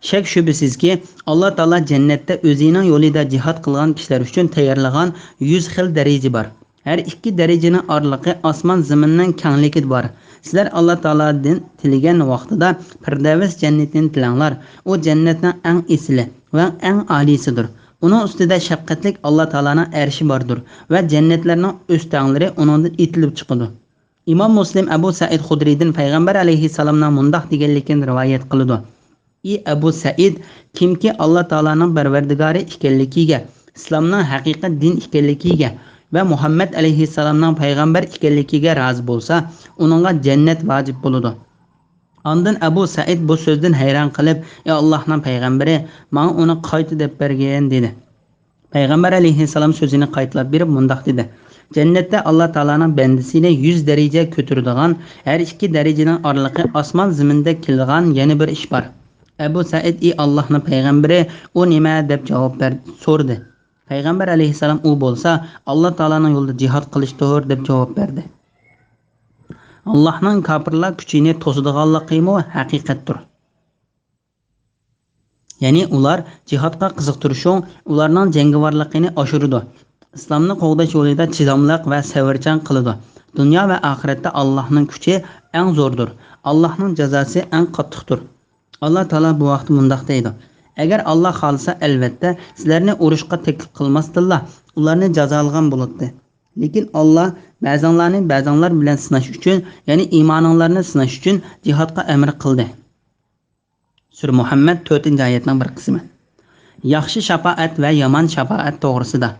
شەك شۈبھىسىزكى، ئاللا تائالا جەننەتتە ئۆزىنىڭ يولىدا جىھاد قىلغان كىشىلەر ئۈچۈن تەييارلىغان يۈز خىل دەرىجە بار. ھەر ئىككى دەرىجىنىڭ ئارىلىقى ئاسمان زېمىننىڭ كەڭلىكى بار. سىلەر ئاللا تائالادىن تىلىگەن ۋاقتىدا پىردەۋس جەننىتىنى تىلەڭلار. ئۇ جەننەتنىڭ ئەڭ ئېسىلى ۋە ئەڭ ئالىيسىدۇر. ئۇنىڭ ئۈستىدە شەپقەتلىك ئاللا تائالانىڭ ئەرشى باردۇر ۋە جەننەتلەرنىڭ ئۆستەڭلىرى ئۇنىڭدىن ئېتىلىپ چىقىدۇ. ئىمام مۇسلىم ئەبۇ سەئىد خۇدرىيدىن پەيغەمبەر ئەلەيھىسسالامنىڭ مۇنداق دېگەنلىكىنى رىۋايەت قىلىدۇ: ئى ئەبۇ سەئىد، كىمكى ئاللا تائالانىڭ پەرۋەردىگارى ئىكەنلىكىگە، ئىسلامنىڭ ھەقىقىي دىن ئىكەنلىكىگە ۋە مۇھەممەد ئەلەيھىسسالامنىڭ پەيغەمبەر ئىكەنلىكىگە رازى بولسا، ئۇنىڭغا جەننەت ۋاجىپ بولىدۇ. ئاندىن ئەبۇ سەئىد بۇ سۆزدىن ھەيران قېلىپ، ئى ئاللاھنىڭ پەيغەمبىرى، ماڭا ئۇنى قايتا دەپ بەرگىن، دېدى. پەيغەمبەر ئەلەيھىسسالام سۆزىنى قايتىلاپ بېرىپ مۇنداق دېدى: جەننەتتە ئاللا تائالانىڭ بەندىسىنى يۈز دەرىجە كۆتۈرىدىغان، ھەر ئىككى دەرىجىنىڭ ئارىلىقى ئاسمان زېمىندەك كېلىدىغان يەنە بىر ئىش بار. ئەبۇ سەئىد: ئى ئاللاھنىڭ پەيغەمبىرى، ئۇ نېمە؟ دەپ جاۋاب بەر-، سورىدى. پەيغەمبەر ئەلەيھىسسالام: ئۇ بولسا ئاللا تائالانىڭ يولىدا جىھاد قىلىشتۇر، دەپ جاۋاب بەردى. ئاللاھنىڭ كاپىرلار كۈچىنى توسىدىغانلىقىمۇ ھەقىقەتتۇر. يەنى ئۇلار جىھادقا قىزىقتۇرۇشۇڭ ئۇلارنىڭ جەڭگىۋارلىقىنى ئاشۇرىدۇ. ئىسلامنى قوغداش يولىدا چىداملىق ۋە سەۋرچان قىلىدۇ. دۇنيا ۋە ئاخىرەتتە ئاللاھنىڭ كۈچى ئەڭ زوردۇر. ئاللاھنىڭ جازاسى ئەڭ قاتتىقتۇر. ئاللا تائالا بۇ ھەقتە مۇنداق دەيدۇ: ئەگەر ئاللا خالىسا، ئەلۋەتتە، سىلەرنى ئۇرۇشقا تەكلىپ قىلماستىنلا، ئۇلارنى جازالىغان بولاتتى. لېكىن ئاللا بەزىڭلارنى بەزىڭلار بىلەن سىناش ئۈچۈن، يەنى ئىمانىڭلارنى سىناش ئۈچۈن جىھادقا ئەمر قىلدى. سۈرە مۇھەممەد، تۆتىنچى ئايەتنىڭ بىر قىسمى. ياخشى شاپائەت ۋە يامان شاپائەت توغرىسىدا.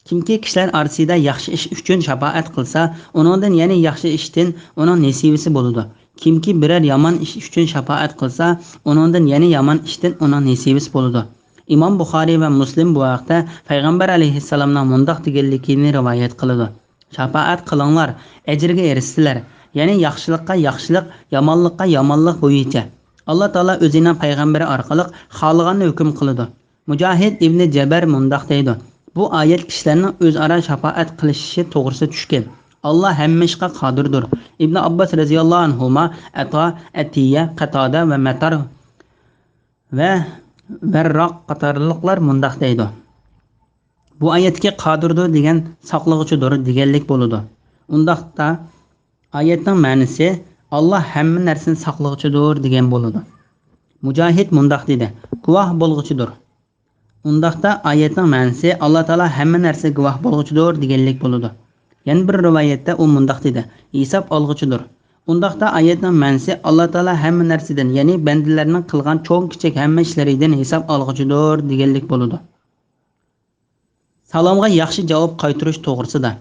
كىمكى كىشىلەر ئارىسىدا ياخشى ئىش ئۈچۈن شاپائەت قىلسا، ئۇنىڭدىن يەنە ياخشى ئىشتىن ئۇنىڭ نېسىۋىسى بولىدۇ. كىمكى بىرەر يامان ئىش ئۈچۈن شاپائەت قىلسا، ئۇنىڭدىن يەنە يامان ئىشتىن ئۇنىڭ نېسىۋىسى بولىدۇ. ئىمام بۇخارىي ۋە مۇسلىم بۇ ھەقتە پەيغەمبەر ئەلەيھىسسالامنىڭ مۇنداق دېگەنلىكىنى رىۋايەت قىلىدۇ: شاپائەت قىلىڭلار، ئەجىرگە ئېرىشىسىلەر. يەنى ياخشىلىققا ياخشىلىق، يامانلىققا يامانلىق بويىچە. ئاللا تائالا ئۆزىنىڭ پەيغەمبىرى ئارقىلىق خالىغاننى ھۆكۈم قىلىدۇ. مۇجاھىد ئىبنى جەبەر مۇنداق دەيدۇ: بۇ ئايەت كىشىلەرنىڭ ئۆزئارا شاپائەت قىلىشىشى توغرىسىدا چۈشكەن. ئاللا ھەممە ئىشقا قادىردۇر. ئىبنى ئابباس رەزىياللاھۇ ئەنھۇما، ئەتا، ئەتىيە، قاتادە ۋە مەتار ۋە ۋەرراق قاتارلىقلار مۇنداق دەيدۇ: بۇ ئايەتتىكى قادىردۇر دېگەن ساقلىغۇچىدۇر دېگەنلىك بولىدۇ. ئۇنداقتا ئايەتنىڭ مەنىسى ئاللا ھەممە نەرسىنى ساقلىغۇچىدۇر دېگەن بولىدۇ. مۇجاھىد مۇنداق دېدى: گۇۋاھ بولغۇچىدۇر. ئۇنداقتا ئايەتنىڭ مەنىسى ئاللا تائالا ھەممە نەرسىگە گۇۋاھ بولغۇچىدۇر دېگەنلىك بولىدۇ. يەنە بىر رىۋايەتتە ئۇ مۇنداق دېدى: ھېساب ئالغۇچىدۇر. ئۇنداقتا ئايەتنىڭ مەنىسى ئاللا تائالا ھەممە نەرسىدىن، يەنى بەندىلەرنىڭ قىلغان چوڭ كىچىك ھەممە ئىشلىرىدىن ھېساب ئالغۇچىدۇر دېگەنلىك بولىدۇ. سالامغا ياخشى جاۋاب قايتۇرۇش توغرىسىدا.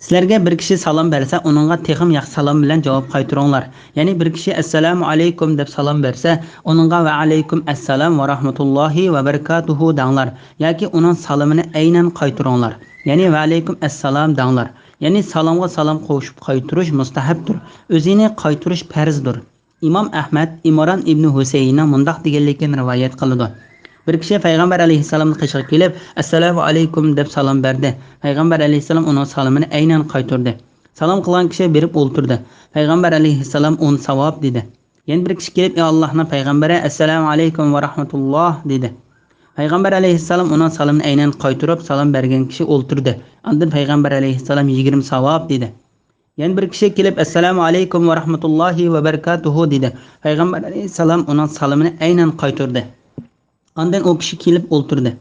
سىلەرگە بىر كىشى سالام بەرسە، ئۇنىڭغا تېخىمۇ ياخشى سالام بىلەن جاۋاب قايتۇرۇڭلار. يەنى بىر كىشى «ئەسسالامۇ ئەلەيكۇم» دەپ سالام بەرسە، ئۇنىڭغا «ۋەئەلەيكۇم ئەسسالام ۋە رەھمەتۇللاھى ۋە بەرىكاتۇھۇ» دەڭلار. ياكى ئۇنىڭ سالىمىنى ئەينەن قايتۇرۇڭلار. يەنى «ۋەئەلەيكۇم ئەسسالام» دەڭلار. يەنى سالامغا سالام قوشۇپ قايتۇرۇش مۇستەھەبتۇر. ئۆزىنى قايتۇرۇش پەرزدۇر. ئىمام ئەھمەد ئىمران ئىبنى ھۈسەيىننىڭ مۇنداق دېگەنلىكىنى رىۋايەت قىلىدۇ: بىر كىشى پەيغەمبەر ئەلەيھىسسالامنىڭ قېشىغا كېلىپ، «ئەسسالامۇ ئەلەيكۇم» دەپ سالام بەردى. پەيغەمبەر ئەلەيھىسسالام ئۇنىڭ سالىمىنى ئەينەن قايتۇردى. سالام قىلغان كىشى بېرىپ ئولتۇردى. پەيغەمبەر ئەلەيھىسسالام ئون ساۋاب دېدى. يەنە بىر كىشى كېلىپ، ئى ئاللاھنىڭ پەيغەمبىرى، «ئەسسالامۇ ئەلەيكۇم ۋە رەھمەتۇللاھ» دېدى. پەيغەمبەر ئەلەيھىسسالام ئۇنىڭ سالىمىنى ئەينەن قايتۇرۇپ، سالام بەرگەن كىشى ئولتۇردى. ئاندىن پەيغەمبەر ئەلەيھىسسالام يىگىرمە ساۋاب دېدى. يەنە بىر كىشى كېلىپ، «ئەسسالامۇ ئەلەيكۇم ۋە رەھمەتۇللاھى ۋە بەرىكاتۇھۇ» دېدى. پەيغەمبەر ئەلەيھىسسالام ئۇنىڭ سالىمىنى ئەينەن قايتۇردى. ئاندىن ئۇ كىشى كېلىپ ئولتۇردى.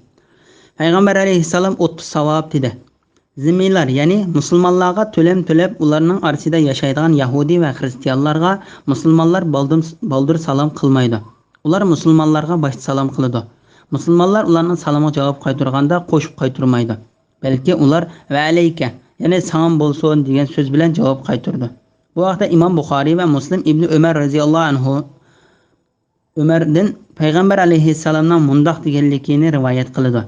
پەيغەمبەر ئەلەيھىسسالام ئوتتۇز ساۋاب دېدى. زىممىيلار، يەنى مۇسۇلمانلارغا تۆلەم تۆلەپ، ئۇلارنىڭ ئارىسىدا ياشايدىغان يەھۇدىي ۋە خىرىستىيانلارغا مۇسۇلمانلار بالدۇر، بالدۇر سالام قىلمايدۇ. ئۇلار مۇسۇلمانلارغا باشتا سالام قىلىدۇ. مۇسۇلمانلار ئۇلارنىڭ سالىمىغا جاۋاب قايتۇرغاندا قوشۇپ قايتۇرمايدۇ. بەلكى ئۇلار «ۋەئەلەيكە، يەنى ساڭىمۇ بولسۇن» دېگەن سۆز بىلەن جاۋاب قايتۇرىدۇ. بۇ ھەقتە ئىمام بۇخارىي ۋە مۇسلىم ئىبنى ئۆمەر رەزىياللاھۇ ئەنھۇ، ئۆمەردىن پەيغەمبەر ئەلەيھىسسالامنىڭ مۇنداق دېگەنلىكىنى رىۋايەت قىلىدۇ: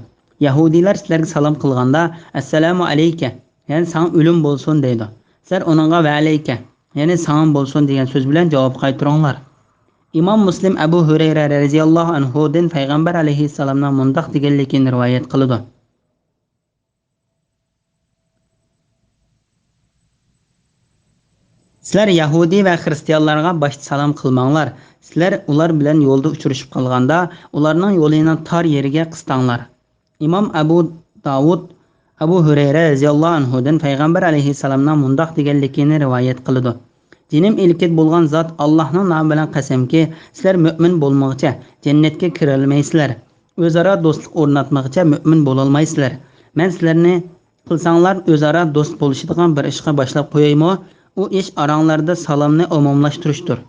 يەھۇدىيلار سىلەرگە سالام قىلغاندا، «ئەسسالامۇ ئەلەيكە، يەنى ساڭا ئۆلۈم بولسۇن» دەيدۇ. سىلەر ئۇنىڭغا «ۋەئەلەيكە، يەنى ساڭىمۇ بولسۇن» دېگەن سۆز بىلەن جاۋاب قايتۇرۇڭلار. ئىمام مۇسلىم ئەبۇ ھۈرەيرە رەزىياللاھۇ ئەنھۇدىن پەيغەمبەر ئەلەيھىسسالامنىڭ مۇنداق دېگەنلىكىنى رىۋايەت قىلىدۇ: سىلەر يەھۇدىي ۋە خىرىستىيانلارغا باشتا سالام قىلماڭلار. سىلەر ئۇلار بىلەن يولدا ئۇچرىشىپ قالغاندا، ئۇلارنىڭ يولىنى تار يېرىگە قىستاڭلار. ئىمام ئەبۇ داۋۇد ئەبۇ ھۈرەيرە رەزىياللاھۇ ئەنھۇدىن پەيغەمبەر ئەلەيھىسسالامنىڭ مۇنداق دېگەنلىكىنى رىۋايەت قىلىدۇ: جېنىم ئىلكىدە بولغان زات، ئاللاھنىڭ نامى بىلەن قەسەمكى، سىلەر مۆمىن بولمىغىچە جەننەتكە كىرەلمەيسىلەر. ئۆزئارا دوستلۇق ئورناتمىغىچە مۆمىن بولالمايسىلەر. مەن سىلەرنى قىلساڭلار ئۆزئارا دوست بولۇشىدىغان بىر ئىشقا باشلاپ قويايمۇ؟ ئۇ ئىش ئاراڭلاردا سالامنى ئومۇملاشتۇرۇشتۇر.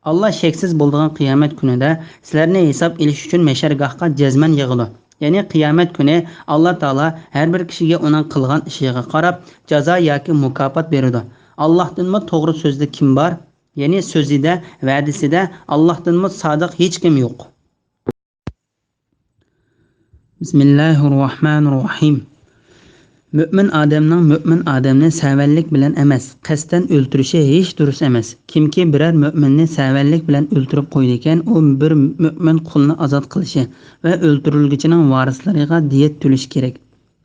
ئاللا شەكسىز بولىدىغان قىيامەت كۈنىدە سىلەرنى ھېساب ئېلىش ئۈچۈن مەھشەرگاھقا جەزمەن يىغىدۇ. يەنى قىيامەت كۈنى ئاللا تائالا ھەر بىر كىشىگە ئۇنىڭ قىلغان ئىشىغا قاراپ جازا ياكى مۇكاپات بېرىدۇ. ئاللاھتىنمۇ توغرا سۆزدە كىم بار؟ يەنى سۆزىدە، ۋەدىسىدە ئاللاھتىنمۇ سادىق ھېچكىم يوق. بىسمىللاھىررەھمانىررەھىم. مۆمىن ئادەمنىڭ مۆمىن ئادەمنى سەۋەنلىك بىلەن ئەمەس، قەستەن ئۆلتۈرۈشى ھېچ دۇرۇس ئەمەس. كىمكى بىرەر مۆمىننى سەۋەنلىك بىلەن ئۆلتۈرۈپ قويىدىكەن، ئۇ بىر مۆمىن قۇلنى ئازاد قىلىشى ۋە ئۆلتۈرۈلگۈچىنىڭ ۋارىسلىرىغا دىيەت تۆلىشى كېرەك.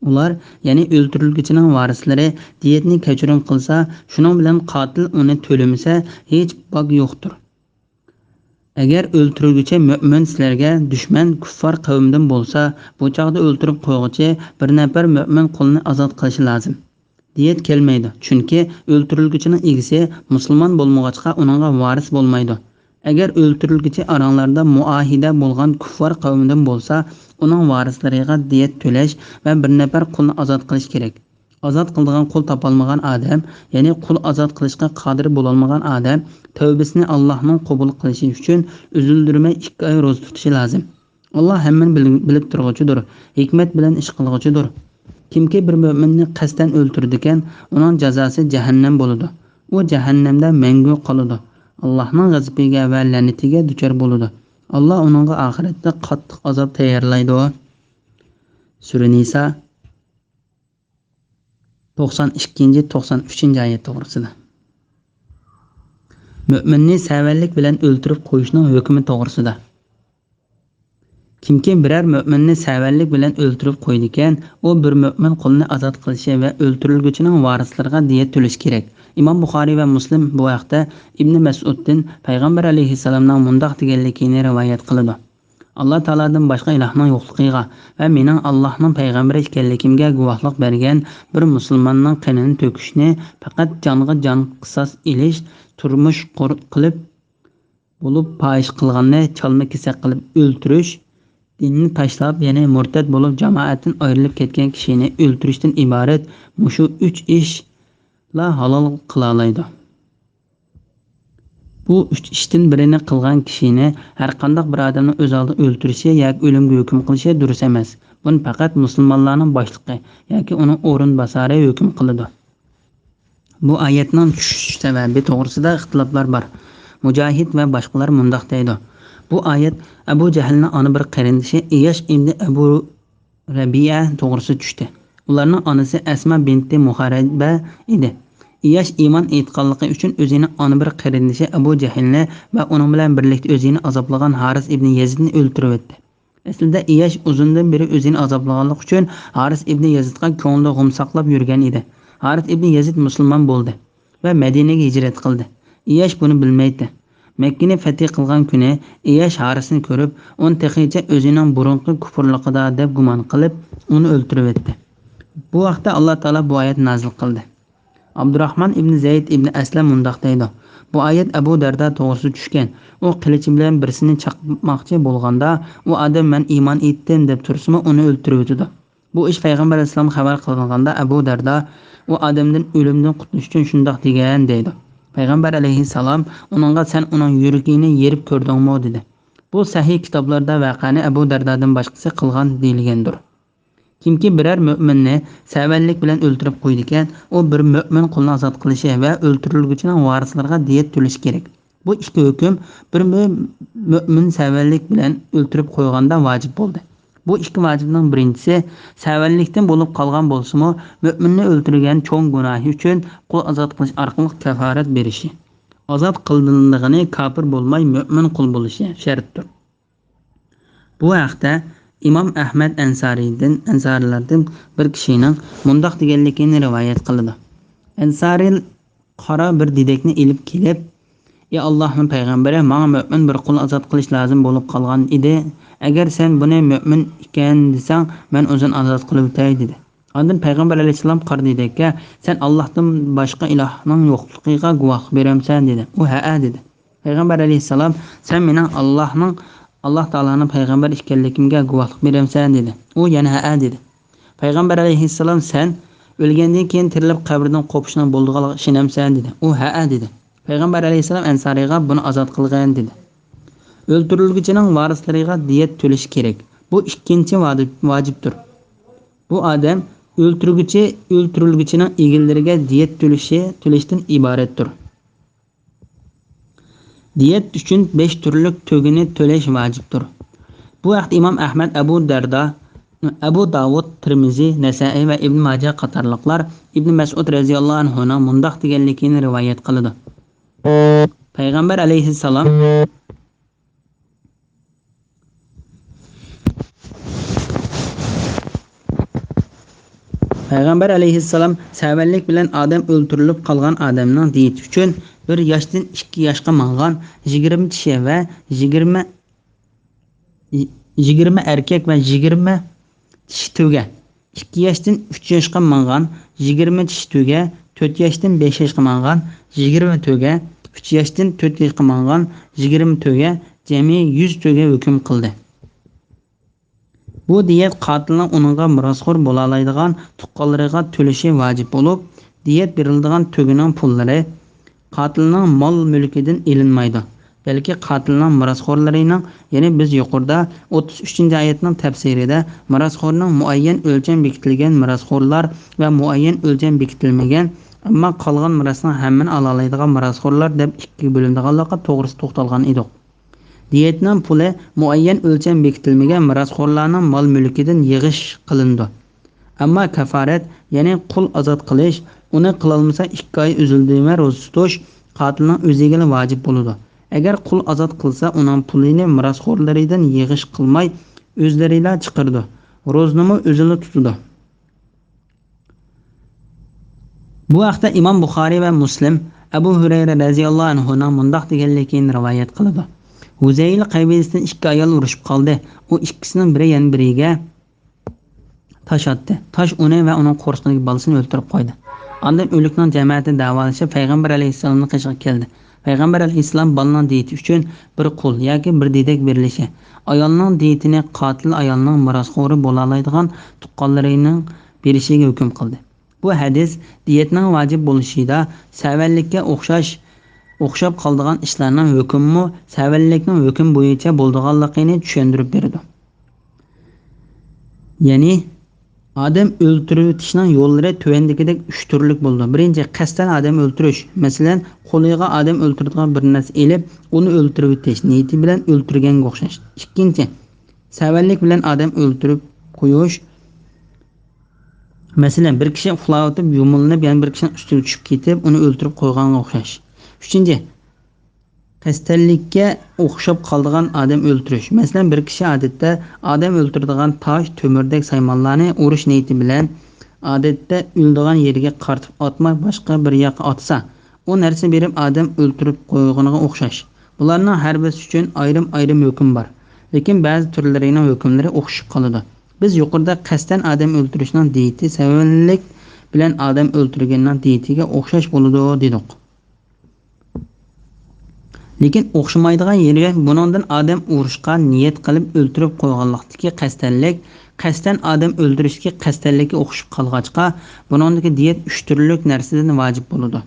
ئۇلار، يەنى ئۆلتۈرۈلگۈچىنىڭ ۋارىسلىرى دىيەتنى كەچۈرۈم قىلسا، شۇنىڭ بىلەن قاتىل ئۇنى تۆلىمىسە، ھېچ باگ يوقتۇر. ئەگەر ئۆلتۈرۈلگۈچى مۆمىن سىلەرگە دۈشمەن، كۇففار قەۋمدىن بولسا، بۇ چاغدا ئۆلتۈرۈپ قويغۇچى بىر نەپەر مۆمىن قۇلنى ئازاد قىلىشى لازىم. دىيەت كەلمەيدۇ، چۈنكى ئۆلتۈرۈلگۈچىنىڭ ئىگىسى مۇسۇلمان بولمىغاچقا، ئۇنىڭغا ۋارىس بولمايدۇ. ئەگەر ئۆلتۈرۈلگۈچى ئاراڭلاردا مۇئاھىدە بولغان كۇففار قەۋمدىن بولسا، ئۇنىڭ ۋارىسلىرىغا دىيەت تۆلەش ۋە بىر نەپەر قۇلنى ئازاد قىلىش كېرەك. ئازاد قىلىدىغان قۇل تاپالمىغان ئادەم، يەنى قۇل ئازاد قىلىشقا قادىر بولالمىغان ئادەم تەۋبىسىنى ئاللاھنىڭ قوبۇل قىلىشى ئۈچۈن ئۈزۈلدۈرمەي ئىككى ئاي روزا تۇتۇشى لازىم. ئاللاھ ھەممىنى بىل-، بىلىپ تۇرغۇچىدۇر، ھېكمەت بىلەن ئىش قىلغۇچىدۇر. كىمكى بىر مۆمىننى قەستەن ئۆلتۈرىدىكەن، ئۇنىڭ جازاسى جەھەننەم بولىدۇ. ئۇ جەھەننەمدە مەڭگۈ قالىدۇ. ئاللاھنىڭ غەزىپىگە ۋە لەنىتىگە دۇچار بولىدۇ. ئاللاھ ئۇنىڭغا ئاخىرەتتە قاتتىق ئازاب تەييارلايدۇ. سۈرە نىسا، توقسان ئىككىنچى، توقسان ئۈچىنچى ئايەت توغرىسىدا. مۆمىننى سەۋەنلىك بىلەن ئۆلتۈرۈپ قويۇشنىڭ ھۆكمى توغرىسىدا. كىمكى بىرەر مۆمىننى سەۋەنلىك بىلەن ئۆلتۈرۈپ قويىدىكەن، ئۇ بىر مۆمىن قۇلنى ئازاد قىلىشى ۋە ئۆلتۈرۈلگۈچىنىڭ ۋارىسلىرىغا دىيەت تۆلىشى كېرەك. ئىمام بۇخارىي ۋە مۇسلىم بۇ ھەقتە ئىبنى مەسئۇدتىن پەيغەمبەر ئەلەيھىسسالامنىڭ مۇنداق دېگەنلىكىنى رىۋايەت قىلىدۇ. ئاللا تائالادىن باشقا ئىلاھنىڭ يوقلۇقىغا ۋە مېنىڭ ئاللاھنىڭ پەيغەمبىرى ئىكەنلىكىمگە گۇۋاھلىق بەرگەن بىر مۇسۇلماننىڭ قېنىنى تۆكۈشنى پەقەت جانغا جان قىساس ئېلىش، تۇرمۇش قۇر-، قىلىپ بولۇپ پاھىشە قىلغاننى چالما كېسەك قىلىپ ئۆلتۈرۈش، دىننى تاشلاپ، يەنى مۇرتەت بولۇپ جامائەتتىن ئايرىلىپ كەتكەن كىشىنى ئۆلتۈرۈشتىن ئىبارەت مۇشۇ ئۈچ ئىشلا ھالال قىلالايدۇ. بۇ ئۈچ ئىشتىن بىرىنى قىلغان كىشىنى ھەرقانداق بىر ئادەمنىڭ ئۆز ئالدىغا ئۆلتۈرۈشى ياكى ئۆلۈمگە ھۆكۈم قىلىشى دۇرۇس ئەمەس. بۇنى پەقەت مۇسۇلمانلارنىڭ باشلىقى ياكى ئۇنىڭ ئورۇنباسارى ھۆكۈم قىلىدۇ. بۇ ئايەتنىڭ چۈشۈش سەۋەبى توغرىسىدا ئىختىلاپلار بار. مۇجاھىد ۋە باشقىلار مۇنداق دەيدۇ: بۇ ئايەت ئەبۇ جەھىلنىڭ ئانا بىر قېرىندىشى ئىياش ئىبنى ئەبۇ رەبىئە توغرىسىدا چۈشتى. ئۇلارنىڭ ئانىسى ئەسما بىنتى مۇھارىبە ئىدى. ئىياش ئىمان ئېيتقانلىقى ئۈچۈن ئۆزىنىڭ ئانا بىر قېرىندىشى ئەبۇ جەھىلنى ۋە ئۇنىڭ بىلەن بىرلىكتە ئۆزىنى ئازابلىغان ھارىس ئىبنى يەزىدنى ئۆلتۈرۈۋەتتى. ئەسلىدە ئىياش ئۇزۇندىن بېرى ئۆزىنى ئازابلىغانلىقى ئۈچۈن ھارىس ئىبنى يەزىدقا كۆڭلىدە غۇم ساقلاپ يۈرگەن ئىدى. ھارىس ئىبنى يەزىد مۇسۇلمان بولدى ۋە مەدىنىگە ھىجرەت قىلدى. ئىياش بۇنى بىلمەيتتى. مەككىنى فەتھى قىلغان كۈنى ئىياش ھارىسنى كۆرۈپ، ئۇنى تېخىچە ئۆزىنىڭ بۇرۇنقى كۇپۇرلۇقىدا دەپ گۇمان قىلىپ، ئۇنى ئۆلتۈرۈۋەتتى. بۇ ھەقتە ئاللا تائالا بۇ ئايەت نازىل قىلدى. ئابدۇراخمان ئىبنى زەيد ئىبنى ئەسلەم مۇنداق دەيدۇ: بۇ ئايەت ئەبۇ دەردا توغرىسىدا چۈشكەن. ئۇ قىلىچى بىلەن بىرسىنى چاقماقچى بولغاندا، ئۇ ئادەم «مەن ئىمان ئېيتتىم» دەپ تۇرسىمۇ، ئۇنى ئۆلتۈرۈۋېتىدۇ. بۇ ئىش پەيغەمبەر ئەلەيھىسسالامغا خەۋەر قىلىنغاندا، ئەبۇ دەردا ئۇ ئادەمدىن ئۆلۈمدىن قۇتۇلۇش ئۈچۈن شۇنداق دېگەن، دەيدۇ. پەيغەمبەر ئەلەيھىسسالام ئۇنىڭغا: «سەن ئۇنىڭ يۈرىكىنى يېرىپ كۆردۈڭمۇ؟» دېدى. بۇ سەھىھ كىتابلاردا ۋەقەنى ئەبۇ دەردادىن باشقىسى قىلغان دېيىلگەندۇر. كىمكى بىرەر مۆمىننى سەۋەنلىك بىلەن ئۆلتۈرۈپ قويىدىكەن، ئۇ بىر مۆمىن قۇلنى ئازاد قىلىشى ۋە ئۆلتۈرۈلگۈچىنىڭ ۋارىسلىرىغا دىيەت تۆلىشى كېرەك. بۇ ئىككى ھۆكۈم بىر مۆ-، مۆمىن سەۋەنلىك بىلەن ئۆلتۈرۈپ قويغاندا ۋاجىپ بولدى. بۇ ئىككى ۋاجىپنىڭ بىرىنچىسى، سەۋەنلىكتىن بولۇپ قالغان بولسىمۇ، مۆمىننى ئۆلتۈرگەن چوڭ گۇناھى ئۈچۈن قۇل ئازاد قىلىش ئارقىلىق كاپارەت بېرىشى. ئازاد قىلىنىدىغىنى كاپىر بولماي، مۆمىن قۇل بولۇشى شەرتتۇر. بۇ ھەقتە ئىمام ئەھمەد ئەنسارىدىن، ئەنسارىيلاردىن بىر كىشىنىڭ مۇنداق دېگەنلىكىنى رىۋايەت قىلىدۇ. ئەنسارىي قارا بىر دېدەكنى ئېلىپ كېلىپ: «ئى ئاللاھنىڭ پەيغەمبىرى، ماڭا مۆمىن بىر قۇل ئازاد قىلىش لازىم بولۇپ قالغان ئىدى. ئەگەر سەن بۇنى مۆمىن ئىكەن دېسەڭ، مەن ئۇزۇن ئازاد قىلىۋېتەي» دېدى. ئاندىن پەيغەمبەر ئەلەيھىسسالام قارا دېدەككە: «سەن ئاللاھتىن باشقا ئىلاھنىڭ يوقلۇقىغا گۇۋاھلىق بېرەمسەن؟» دېدى. ئۇ: «ھەئە» دېدى. پەيغەمبەر ئەلەيھىسسالام: «سەن مېنىڭ ئاللاھنىڭ، ئاللاھ تائالانىڭ پەيغەمبىرى ئىكەنلىكىمگە گۇۋاھلىق بېرەمسەن؟» دېدى. ئۇ يەنە: «ھەئە» دېدى. پەيغەمبەر ئەلەيھىسسالام: «سەن ئۆلگەندىن كېيىن تىرىلىپ قەبرىدىن قوپۇشنىڭ بولىدىغانلىقىغا ئىشىنەمسەن؟» دېدى. ئۇ: «ھەئە» دېدى. پەيغەمبەر ئەلەيھىسسالام ئەنسارىيغا: «بۇنى ئازاد قىلغىن» دېدى. ئۆلتۈرۈلگۈچىنىڭ ۋارىسلىرىغا دىيەت تۆلىشى كېرەك. بۇ ئىككىنچى ۋاجىپ-، ۋاجىپتۇر. بۇ ئادەم ئۆلتۈرگۈچى، ئۆلتۈرۈلگۈچىنىڭ ئىگىلىرىگە دىيەت تۆلىشى، تۆلەشتىن ئىبارەتتۇر. دىيەت ئۈچۈن بەش تۈرلۈك تۆگىنى تۆلەش ۋاجىپتۇر. بۇ ھەقتە ئىمام ئەھمەد، ئەبۇ دەردا، ئەبۇ داۋۇد، تىرمىزى، نەسائىي ۋە ئىبن ماجە قاتارلىقلار ئىبن مەسئۇد رەزىياللاھۇ ئەنھۇنىڭ مۇنداق دېگەنلىكىنى رىۋايەت قىلىدۇ. پەيغەمبەر ئەلەيھىسسالام پەيغەمبەر ئەلەيھىسسالام سەۋەنلىك بىلەن ئادەم ئۆلتۈرۈلۈپ قالغان ئادەمنىڭ دىيىتى ئۈچۈن بىر ياشتىن ئىككى ياشقا ماڭغان يىگىرمە چىشى ۋە يىگىرمە، يىگىرمە ئەركەك ۋە يىگىرمە چىشى تۆگە، ئىككى ياشتىن ئۈچ ياشقا ماڭغان يىگىرمە چىشى تۆگە، تۆت ياشتىن بەش ياشقا ماڭغان يىگىرمە تۆگە، ئۈچ ياشتىن تۆت ياشقا ماڭغان يىگىرمە تۆگە، جەمئىي يۈز تۆگە ھۆكۈم قىلدى. بۇ دىيەت قاتىلنىڭ ئۇنىڭغا مىراسخور بولالايدىغان تۇغقانلىرىغا تۆلىشى ۋاجىپ بولۇپ، دىيەت بېرىلىدىغان تۆگىنىڭ پۇللىرى قاتىلنىڭ مال-مۈلكىدىن ئېلىنمايدۇ، بەلكى قاتىلنىڭ مىراسخورلىرىنىڭ، يەنى بىز يۇقىرىدا ئوتتۇز ئۈچىنچى ئايەتنىڭ تەپسىرىدە مىراسخورنىڭ مۇئەييەن ئۆلچەم بېكىتىلگەن مىراسخورلار ۋە مۇئەييەن ئۆلچەم بېكىتىلمىگەن، ئەمما قالغان مىراسنىڭ ھەممىنى ئالالايدىغان مىراسخورلار دەپ ئىككىگە بۆلۈنىدىغانلىقى توغرىسىدا توختالغان ئىدۇق. دىيەتنىڭ پۇلى مۇئەييەن ئۆلچەم بېكىتىلمىگەن مىراسخورلارنىڭ مال-مۈلكىدىن يىغىش قىلىنىدۇ. ئەمما كافارەت، يەنى قۇل ئازاد قىلىش، ئۇنى قىلالمىسا ئىككى ئاي ئۈزۈلدىمە روزا تۇتۇش قاتىلنىڭ ئۆزىگىلا ۋاجىپ بولىدۇ. ئەگەر قۇل ئازاد قىلسا، ئۇنىڭ پۇلىنى مىراسخورلىرىدىن يىغىش قىلماي، ئۆزلىرىلا چىقىرىدۇ. روزىنىمۇ ئۆزىلا تۇتىدۇ. بۇ ھەقتە ئىمام بۇخارىي ۋە مۇسلىم ئەبۇ ھۇرەيرە رەزىياللاھۇ ئەنھۇنىڭ مۇنداق دېگەنلىكىنى رىۋايەت قىلىدۇ: ھۇزەيل قەبىلىسىدىن ئىككى ئايال ئۇرۇشۇپ قالدى. ئۇ ئىككىسىنىڭ بىرى يەنە بىرىگە تاش ئاتتى. تاش ئۇنى ۋە ئۇنىڭ قورسىقىدىكى بالىسىنى ئۆلتۈرۈپ قويدى. ئاندىن ئۆلۈكنىڭ جەمەتى دەۋالىشىپ، پەيغەمبەر ئەلەيھىسسالامنىڭ قېشىغا كەلدى. پەيغەمبەر ئەلەيھىسسالام بالىنىڭ دىيىتى ئۈچۈن بىر قۇل ياكى بىر دېدەك بېرىلىشى، ئايالنىڭ دىيىتىنى قاتىل ئايالنىڭ مىراسخورى بولالايدىغان تۇغقانلىرىنىڭ بېرىشىگە ھۆكۈم قىلدى. بۇ ھەدىس دىيەتنىڭ ۋاجىپ بولۇشىدا سەۋەنلىككە ئوخشاش، ئوخشاپ قالىدىغان ئىشلارنىڭ ھۆكمىمۇ سەۋەنلىكنىڭ ھۆكۈم بويىچە بولىدىغانلىقىنى چۈشەندۈرۈپ بېرىدۇ. يەنى ئادەم ئۆلتۈرۈۋېتىشنىڭ يوللىرى تۆۋەندىكىدەك ئۈچ تۈرلۈك بولىدۇ. بىرىنچى، قەستەن ئادەم ئۆلتۈرۈش. مەسىلەن، قولىغا ئادەم ئۆلتۈرىدىغان بىر نەرسە ئېلىپ، ئۇنى ئۆلتۈرۈۋېتىش نىيىتى بىلەن ئۆلتۈرگەنگە ئوخشاش. ئىككىنچى، سەۋەنلىك بىلەن ئادەم ئۆلتۈرۈپ قويۇش. مەسىلەن، بىر كىشى ئۇخلاۋېتىپ يۇمۇلىنىپ، يەنە بىر كىشىنىڭ ئۈستىگە چۈشۈپ كېتىپ، ئۇنى ئۆلتۈرۈپ قويغانغا ئوخشاش. ئۈچىنچى، قەستەنلىككە ئوخشاپ قالىدىغان ئادەم ئۆلتۈرۈش. مەسىلەن، بىر كىشى ئادەتتە ئادەم ئۆلتۈرىدىغان تاش، تۆمۈردەك سايمانلارنى ئۇرۇش نىيىتى بىلەن ئادەتتە ئۆلىدىغان يېرىگە قارىتىپ ئاتماي، باشقا بىر ياققا ئاتسا، ئۇ نەرسە بېرىپ ئادەم ئۆلتۈرۈپ قويغىنىغا ئوخشاش. بۇلارنىڭ ھەر بىرسى ئۈچۈن ئايرىم-ئايرىم ھۆكۈم بار. لېكىن بەزى تۈرلىرىنىڭ ھۆكۈملىرى ئوخشىشىپ قالىدۇ. بىز يۇقىرىدا قەستەن ئادەم ئۆلتۈرۈشنىڭ دىيىتى سەۋەنلىك بىلەن ئادەم ئۆلتۈرگەننىڭ دىيىتىگە ئوخشاش بولىدۇ، دېدۇق. لېكىن ئوخشىمايدىغان يېرى، بۇنىڭدىن ئادەم ئۇرۇشقا نىيەت قىلىپ ئۆلتۈرۈپ قويغانلىقتىكى قەستەنلىك، قەستەن ئادەم ئۆلتۈرۈشتىكى قەستەنلىككە ئوخشىشىپ قالغاچقا، بۇنىڭدىكى دىيەت ئۈچ تۈرلۈك نەرسىدىن ۋاجىپ بولىدۇ.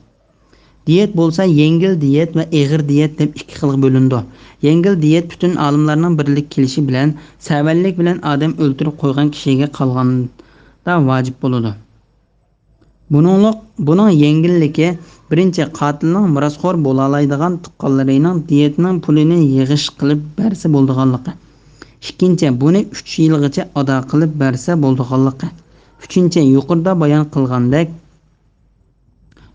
دىيەت بولسا يەڭگىل دىيەت ۋە ئېغىر دىيەت دەپ ئىككى خىلغا بۆلۈنىدۇ. يەڭگىل دىيەت پۈتۈن ئالىملارنىڭ بىرلىككە كېلىشى بىلەن سەۋەنلىك بىلەن ئادەم ئۆلتۈرۈپ قويغان كىشىگە قالغاندا ۋاجىپ بولىدۇ. بۇنىڭلىق، بۇنىڭ يەڭگىللىكى، بىرىنچى، قاتىلنىڭ مىراسخور بولالايدىغان تۇغقانلىرىنىڭ دىيەتنىڭ پۇلىنى يىغىش قىلىپ بەرسە بولىدىغانلىقى. ئىككىنچى، بۇنى ئۈچ يىلغىچە ئادا قىلىپ بەرسە بولىدىغانلىقى. ئۈچىنچى، يۇقىرىدا بايان قىلغاندەك،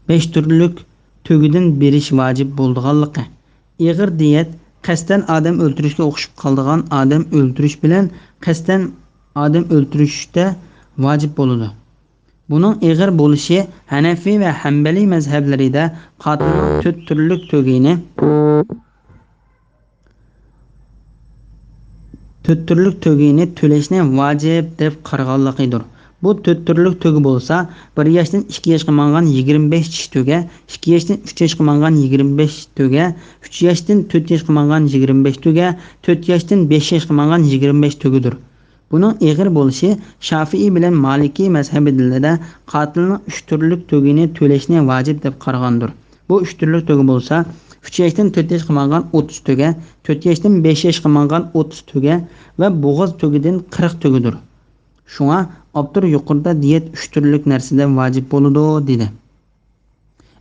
بەش تۈرلۈك تۆگىدىن بېرىش ۋاجىپ بولىدىغانلىقى. ئېغىر دىيەت قەستەن ئادەم ئۆلتۈرۈشكە ئوخشىشىپ قالىدىغان ئادەم ئۆلتۈرۈش بىلەن قەستەن ئادەم ئۆلتۈرۈشتە ۋاجىپ بولىدۇ. بۇنىڭ ئېغىر بولۇشى ھەنەفىي ۋە ھەمبەلىي مەزھەپلىرىدە قاتىلنىڭ تۆت تۈرلۈك تۆگىنى، تۆت تۈرلۈك تۆگىنى تۆلەشنى ۋاجىپ دەپ قارىغانلىقىدۇر. بۇ تۆت تۈرلۈك تۆگە بولسا، بىر ياشتىن ئىككى ياشقا ماڭغان يىگىرمە بەش چىش تۆگە، ئىككى ياشتىن ئۈچ ياشقا ماڭغان يىگىرمە بەش تۆگە، ئۈچ ياشتىن تۆت ياشقا ماڭغان يىگىرمە بەش تۆگە، تۆت ياشتىن بەش ياشقا ماڭغان يىگىرمە بەش تۆگىدۇر. بۇنىڭ ئېغىر بولۇشى شافىئىي بىلەن مالىكىي مەزھەپلىرىدە قاتىلنىڭ ئۈچ تۈرلۈك تۆگىنى تۆلەشنى ۋاجىپ دەپ قارىغاندۇر. بۇ ئۈچ تۈرلۈك تۆگە بولسا، ئۈچ ياشتىن تۆت ياشقا ماڭغان ئوتتۇز تۆگە، تۆت ياشتىن بەش ياشقا ماڭغان ئوتتۇز تۆگە ۋە بوغاز تۆگىدىن قىرىق تۆگىدۇر. شۇڭا ئاپتور يۇقىرىدا دىيەت ئۈچ تۈرلۈك نەرسىدىن ۋاجىپ بولىدۇ، دېدى.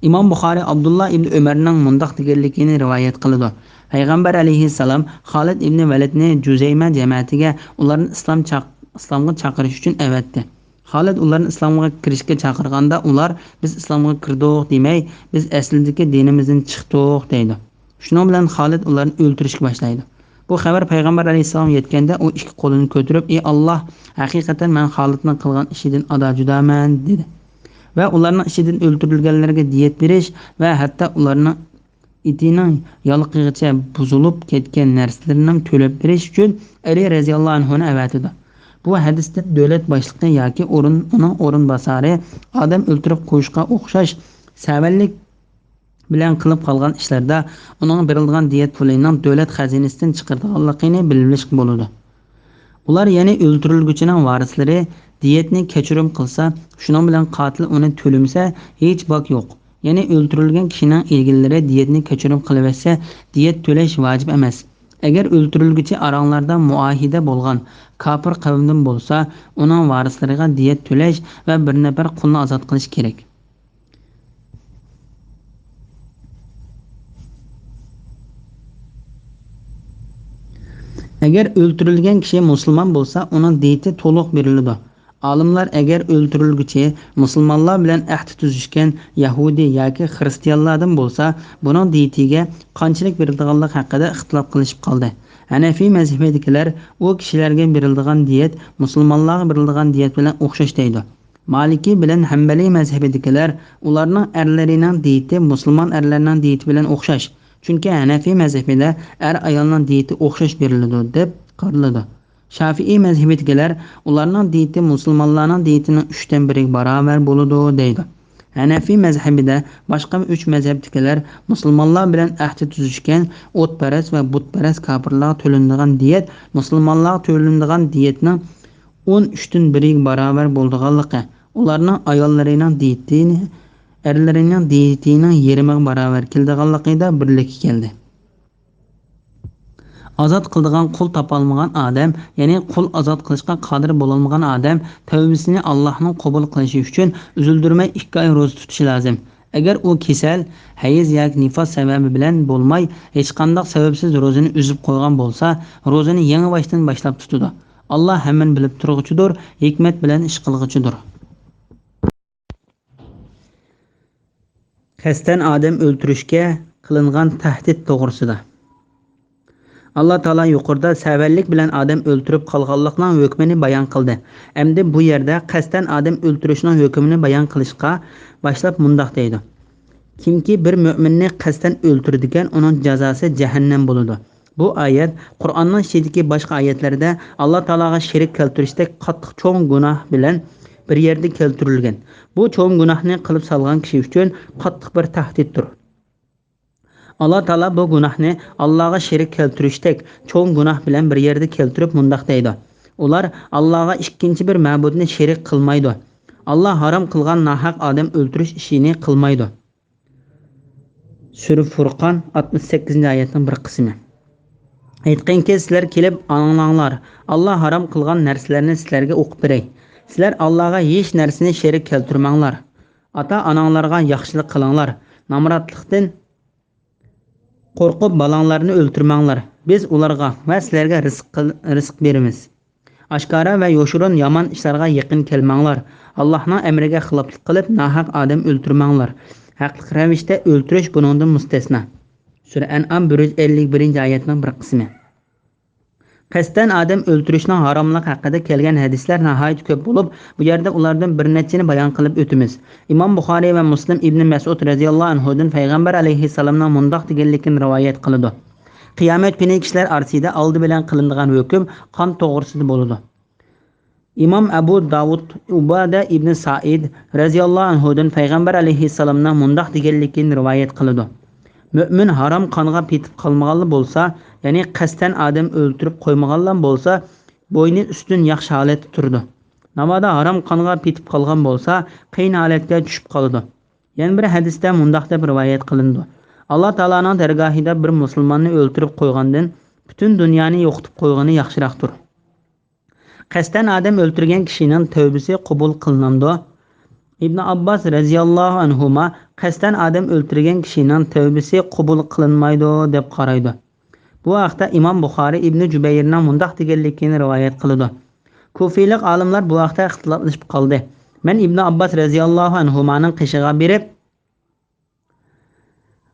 ئىمام بۇخارىي ئابدۇللا ئىبنى ئۆمەرنىڭ مۇنداق دېگەنلىكىنى رىۋايەت قىلىدۇ: پەيغەمبەر ئەلەيھىسسالام خالىد ئىبنى ۋەلىدنى جۇزەيمە جەمەتىگە ئۇلارنى ئىسلام چاق-، ئىسلامغا چاقىرىش ئۈچۈن ئەۋەتتى. خالىد ئۇلارنى ئىسلامغا كىرىشكە چاقىرغاندا، ئۇلار: «بىز ئىسلامغا كىردۇق» دېمەي، «بىز ئەسلىدىكى دىنىمىزدىن چىقتۇق» دەيدۇ. شۇنىڭ بىلەن خالىد ئۇلارنى ئۆلتۈرۈشكە باشلايدۇ. بۇ خەۋەر پەيغەمبەر ئەلەيھىسسالامغا يەتكەندە، ئۇ ئىككى قولىنى كۆتۈرۈپ: «ئى ئاللاھ، ھەقىقەتەن مەن خالىدنىڭ قىلغان ئىشىدىن ئادا جۇدامەن» دېدى. ۋە ئۇلارنىڭ ئىچىدىن ئۆلتۈرۈلگەنلەرگە دىيەت بېرىش ۋە ھەتتا ئۇلارنىڭ ئېتىنىڭ يالىقىغىچە بۇزۇلۇپ كەتكەن نەرسىلىرىنىڭ تۆلەپ بېرىش ئۈچۈن ئەلى رەزىياللاھۇ ئەنھۇنى ئەۋەتىدۇ. بۇ ھەدىستىن دۆلەت باشلىقى ياكى ئورۇن، ئۇنىڭ ئورۇنباسارى ئادەم ئۆلتۈرۈپ قويۇشقا ئوخشاش سەۋەنلىك بىلەن قىلىپ قالغان ئىشلىرىدا ئۇنىڭ بېرىلىدىغان دىيەت پۇلىنىڭ دۆلەت خەزىنىسىدىن چىقىرىدىغانلىقىنى بىلىۋېلىشقا بولىدۇ. ئۇلار، يەنى ئۆلتۈرۈلگۈچىنىڭ ۋارىسلىرى دىيەتنى كەچۈرۈم قىلسا، شۇنىڭ بىلەن قاتىل ئۇنى تۆلىمىسە، ھېچ باك يوق. يەنى ئۆلتۈرۈلگەن كىشىنىڭ ئىگىلىرى دىيەتنى كەچۈرۈم قىلىۋەتسە، دىيەت تۆلەش ۋاجىپ ئەمەس. ئەگەر ئۆلتۈرۈلگۈچى ئاراڭلاردا مۇئاھىدە بولغان كاپىر قەۋمدىن بولسا، ئۇنىڭ ۋارىسلىرىغا دىيەت تۆلەش ۋە بىر نەپەر قۇلنى ئازاد قىلىش كېرەك. ئەگەر ئۆلتۈرۈلگەن كىشى مۇسۇلمان بولسا، ئۇنىڭ دىيىتى تولۇق بېرىلىدۇ. ئالىملار ئەگەر ئۆلتۈرۈلگۈچى مۇسۇلمانلار بىلەن ئەھدى تۈزۈشكەن يەھۇدىي ياكى خىرىستىيانلاردىن بولسا، بۇنىڭ دىيىتىگە قانچىلىك بېرىلىدىغانلىقى ھەققىدە ئىختىلاپ قىلىشىپ قالدى. ھەنەفىي مەزھىپىدىكىلەر ئۇ كىشىلەرگە بېرىلىدىغان دىيەت مۇسۇلمانلارغا بېرىلىدىغان دىيەت بىلەن ئوخشاش دەيدۇ. مالىكىي بىلەن ھەمبەلىي مەزھىپىدىكىلەر ئۇلارنىڭ ئەرلىرىنىڭ دىيىتى مۇسۇلمان ئەرلەرنىڭ دىيىتى بىلەن ئوخشاش. چۈنكى ھەنەفىي مەزھىپىدە ئەر ئايالنىڭ دىيىتى ئوخشاش بېرىلىدۇ دەپ قارىلىدۇ. شافىئىي مەزھىپىدىكىلەر ئۇلارنىڭ دىيىتى مۇسۇلمانلارنىڭ دىيىتىنىڭ ئۈچتىن بىرىگە باراۋەر بولىدۇ دەيدۇ. ھەنەفىي مەزھىپىدە باشقا ئۈچ مەزھەپتىكىلەر مۇسۇلمانلار بىلەن ئەھدى تۈزۈشكەن ئوتپەرەس ۋە بۇتپەرەس كاپىرلارغا تۆلىنىدىغان دىيەت مۇسۇلمانلارغا تۆلىنىدىغان دىيەتنىڭ ئون ئۈچتىن بىرىگە باراۋەر بولىدىغانلىقى، ئۇلارنىڭ ئاياللىرىنىڭ دىيىتىنى، ئەرلىرىنىڭ دىيىتىنىڭ يېرىمىگە باراۋەر كېلىدىغانلىقىدا بىرلىككە كەلدى. ئازاد قىلىدىغان قۇل تاپالمىغان ئادەم، يەنى قۇل ئازاد قىلىشقا قادىر بولالمىغان ئادەم تەۋبىسىنى ئاللاھنىڭ قوبۇل قىلىشى ئۈچۈن ئۈزۈلدۈرمەي ئىككى ئاي روزا تۇتۇشى لازىم. ئەگەر ئۇ كېسەل، ھەيز ياكى نىفاس سەۋەبى بىلەن بولماي، ھېچقانداق سەۋەبسىز روزىنى ئۈزۈپ قويغان بولسا، روزىنى يېڭىباشتىن باشلاپ تۇتىدۇ. ئاللا ھەممىنى بىلىپ تۇرغۇچىدۇر، ھېكمەت بىلەن ئىش قىلغۇچىدۇر. قەستەن ئادەم ئۆلتۈرۈشكە قىلىنغان تەھدىت توغرىسىدا. ئاللا تائالا يۇقىرىدا سەۋەنلىك بىلەن ئادەم ئۆلتۈرۈپ قالغانلىقنىڭ ھۆكمىنى بايان قىلدى. ئەمدى بۇ يەردە قەستەن ئادەم ئۆلتۈرۈشنىڭ ھۆكمىنى بايان قىلىشقا باشلاپ مۇنداق دەيدۇ: كىمكى بىر مۆمىننى قەستەن ئۆلتۈرىدىكەن، ئۇنىڭ جازاسى جەھەننەم بولىدۇ. بۇ ئايەت قۇرئاننىڭ ئىچىدىكى باشقا ئايەتلەردە ئاللا تائالاغا شېرىك كەلتۈرۈشتەك قاتتىق چوڭ گۇناھ بىلەن بىر يەردە كەلتۈرۈلگەن. بۇ چوڭ گۇناھنى قىلىپ سالغان كىشى ئۈچۈن قاتتىق بىر تەھدىتتۇر. ئاللا تائالا بۇ گۇناھنى ئاللاغا شېرىك كەلتۈرۈشتەك چوڭ گۇناھ بىلەن بىر يەردە كەلتۈرۈپ مۇنداق دەيدۇ: ئۇلار ئاللاغا ئىككىنچى بىر مەبۇدنى شېرىك قىلمايدۇ. ئاللا ھارام قىلغان ناھەق ئادەم ئۆلتۈرۈش ئىشىنى قىلمايدۇ. سۈرە فۇرقان، ئاتمىش سەككىزىنچى ئايەتنىڭ بىر قىسمى. ئېيتقىنكى، سىلەر كېلىپ ئاڭلاڭلار، ئاللا ھارام قىلغان نەرسىلەرنى سىلەرگە ئوقۇپ بېرەي. سىلەر ئاللاغا ھېچ نەرسىنى شېرىك كەلتۈرمەڭلار. ئاتا-ئاناڭلارغا ياخشىلىق قىلىڭلار. نامراتلىقتىن قورقۇپ، بالاڭلارنى ئۆلتۈرمەڭلار. بىز ئۇلارغا ۋە سىلەرگە رىزىق قىل-، رىزىق بېرىمىز. ئاشكارا ۋە يوشۇرۇن يامان ئىشلارغا يېقىن كەلمەڭلار. ئاللاھنىڭ ئەمرىگە خىلاپلىق قىلىپ، ناھەق ئادەم ئۆلتۈرمەڭلار. ھەقلىق رەۋىشتە ئۆلتۈرۈش بۇنىڭدىن مۇستەسنا. سۈرە ئەنئام، بىر يۈز ئەللىك بىرىنچى ئايەتنىڭ بىر قىسمى. قەستەن ئادەم ئۆلتۈرۈشنىڭ ھاراملىقى ھەققىدە كەلگەن ھەدىسلەر ناھايىتى كۆپ بولۇپ، بۇ يەردە ئۇلاردىن بىر نەچچىنى بايان قىلىپ ئۆتىمىز. ئىمام بۇخارىي ۋە مۇسلىم ئىبنى مەسئۇد رەزىياللاھۇ ئەنھۇدىن پەيغەمبەر ئەلەيھىسسالامنىڭ مۇنداق دېگەنلىكىنى رىۋايەت قىلىدۇ: قىيامەت كۈنى كىشىلەر ئارىسىدا ئالدى بىلەن قىلىنىدىغان ھۆكۈم قان توغرىسىدا بولىدۇ. ئىمام ئەبۇ داۋۇد ئۇبادە ئىبنى سائىد رەزىياللاھۇ ئەنھۇدىن پەيغەمبەر ئەلەيھىسسالامنىڭ مۇنداق دېگەنلىكىنى رىۋايەت قىلىدۇ: مۆمىن ھارام قانغا پېتىپ قالمىغانلا بولسا، يەنى قەستەن ئادەم ئۆلتۈرۈپ قويمىغانلا بولسا، بوينى ئۈستۈن ياخشى ھالەتتە تۇرىدۇ. ناۋادا ھارام قانغا پېتىپ قالغان بولسا، قىيىن ھالەتكە چۈشۈپ قالىدۇ. يەنە بىر ھەدىستە مۇنداق دەپ رىۋايەت قىلىنىدۇ: ئاللا تائالانىڭ دەرگاھىدا بىر مۇسۇلماننى ئۆلتۈرۈپ قويغاندىن پۈتۈن دۇنيانى يوقىتىپ قويغىنى ياخشىراقتۇر. قەستەن ئادەم ئۆلتۈرگەن كىشىنىڭ تەۋبىسى قوبۇل قىلىنامدۇ؟ ئىبن ئابباس رەزىياللاھۇ ئەنھۇما قەستەن ئادەم ئۆلتۈرگەن كىشىنىڭ تەۋبىسى قوبۇل قىلىنمايدۇ دەپ قارايدۇ. بۇ ھەقتە ئىمام بۇخارىي ئىبنى جۇبەيرنىڭ مۇنداق دېگەنلىكىنى رىۋايەت قىلىدۇ. كۇفىيلىق ئالىملار بۇ ھەقتە ئىختىلاپلىشىپ قالدى. مەن ئىبن ئابباس رەزىياللاھۇ ئەنھۇمانىڭ قېشىغا بېرىپ،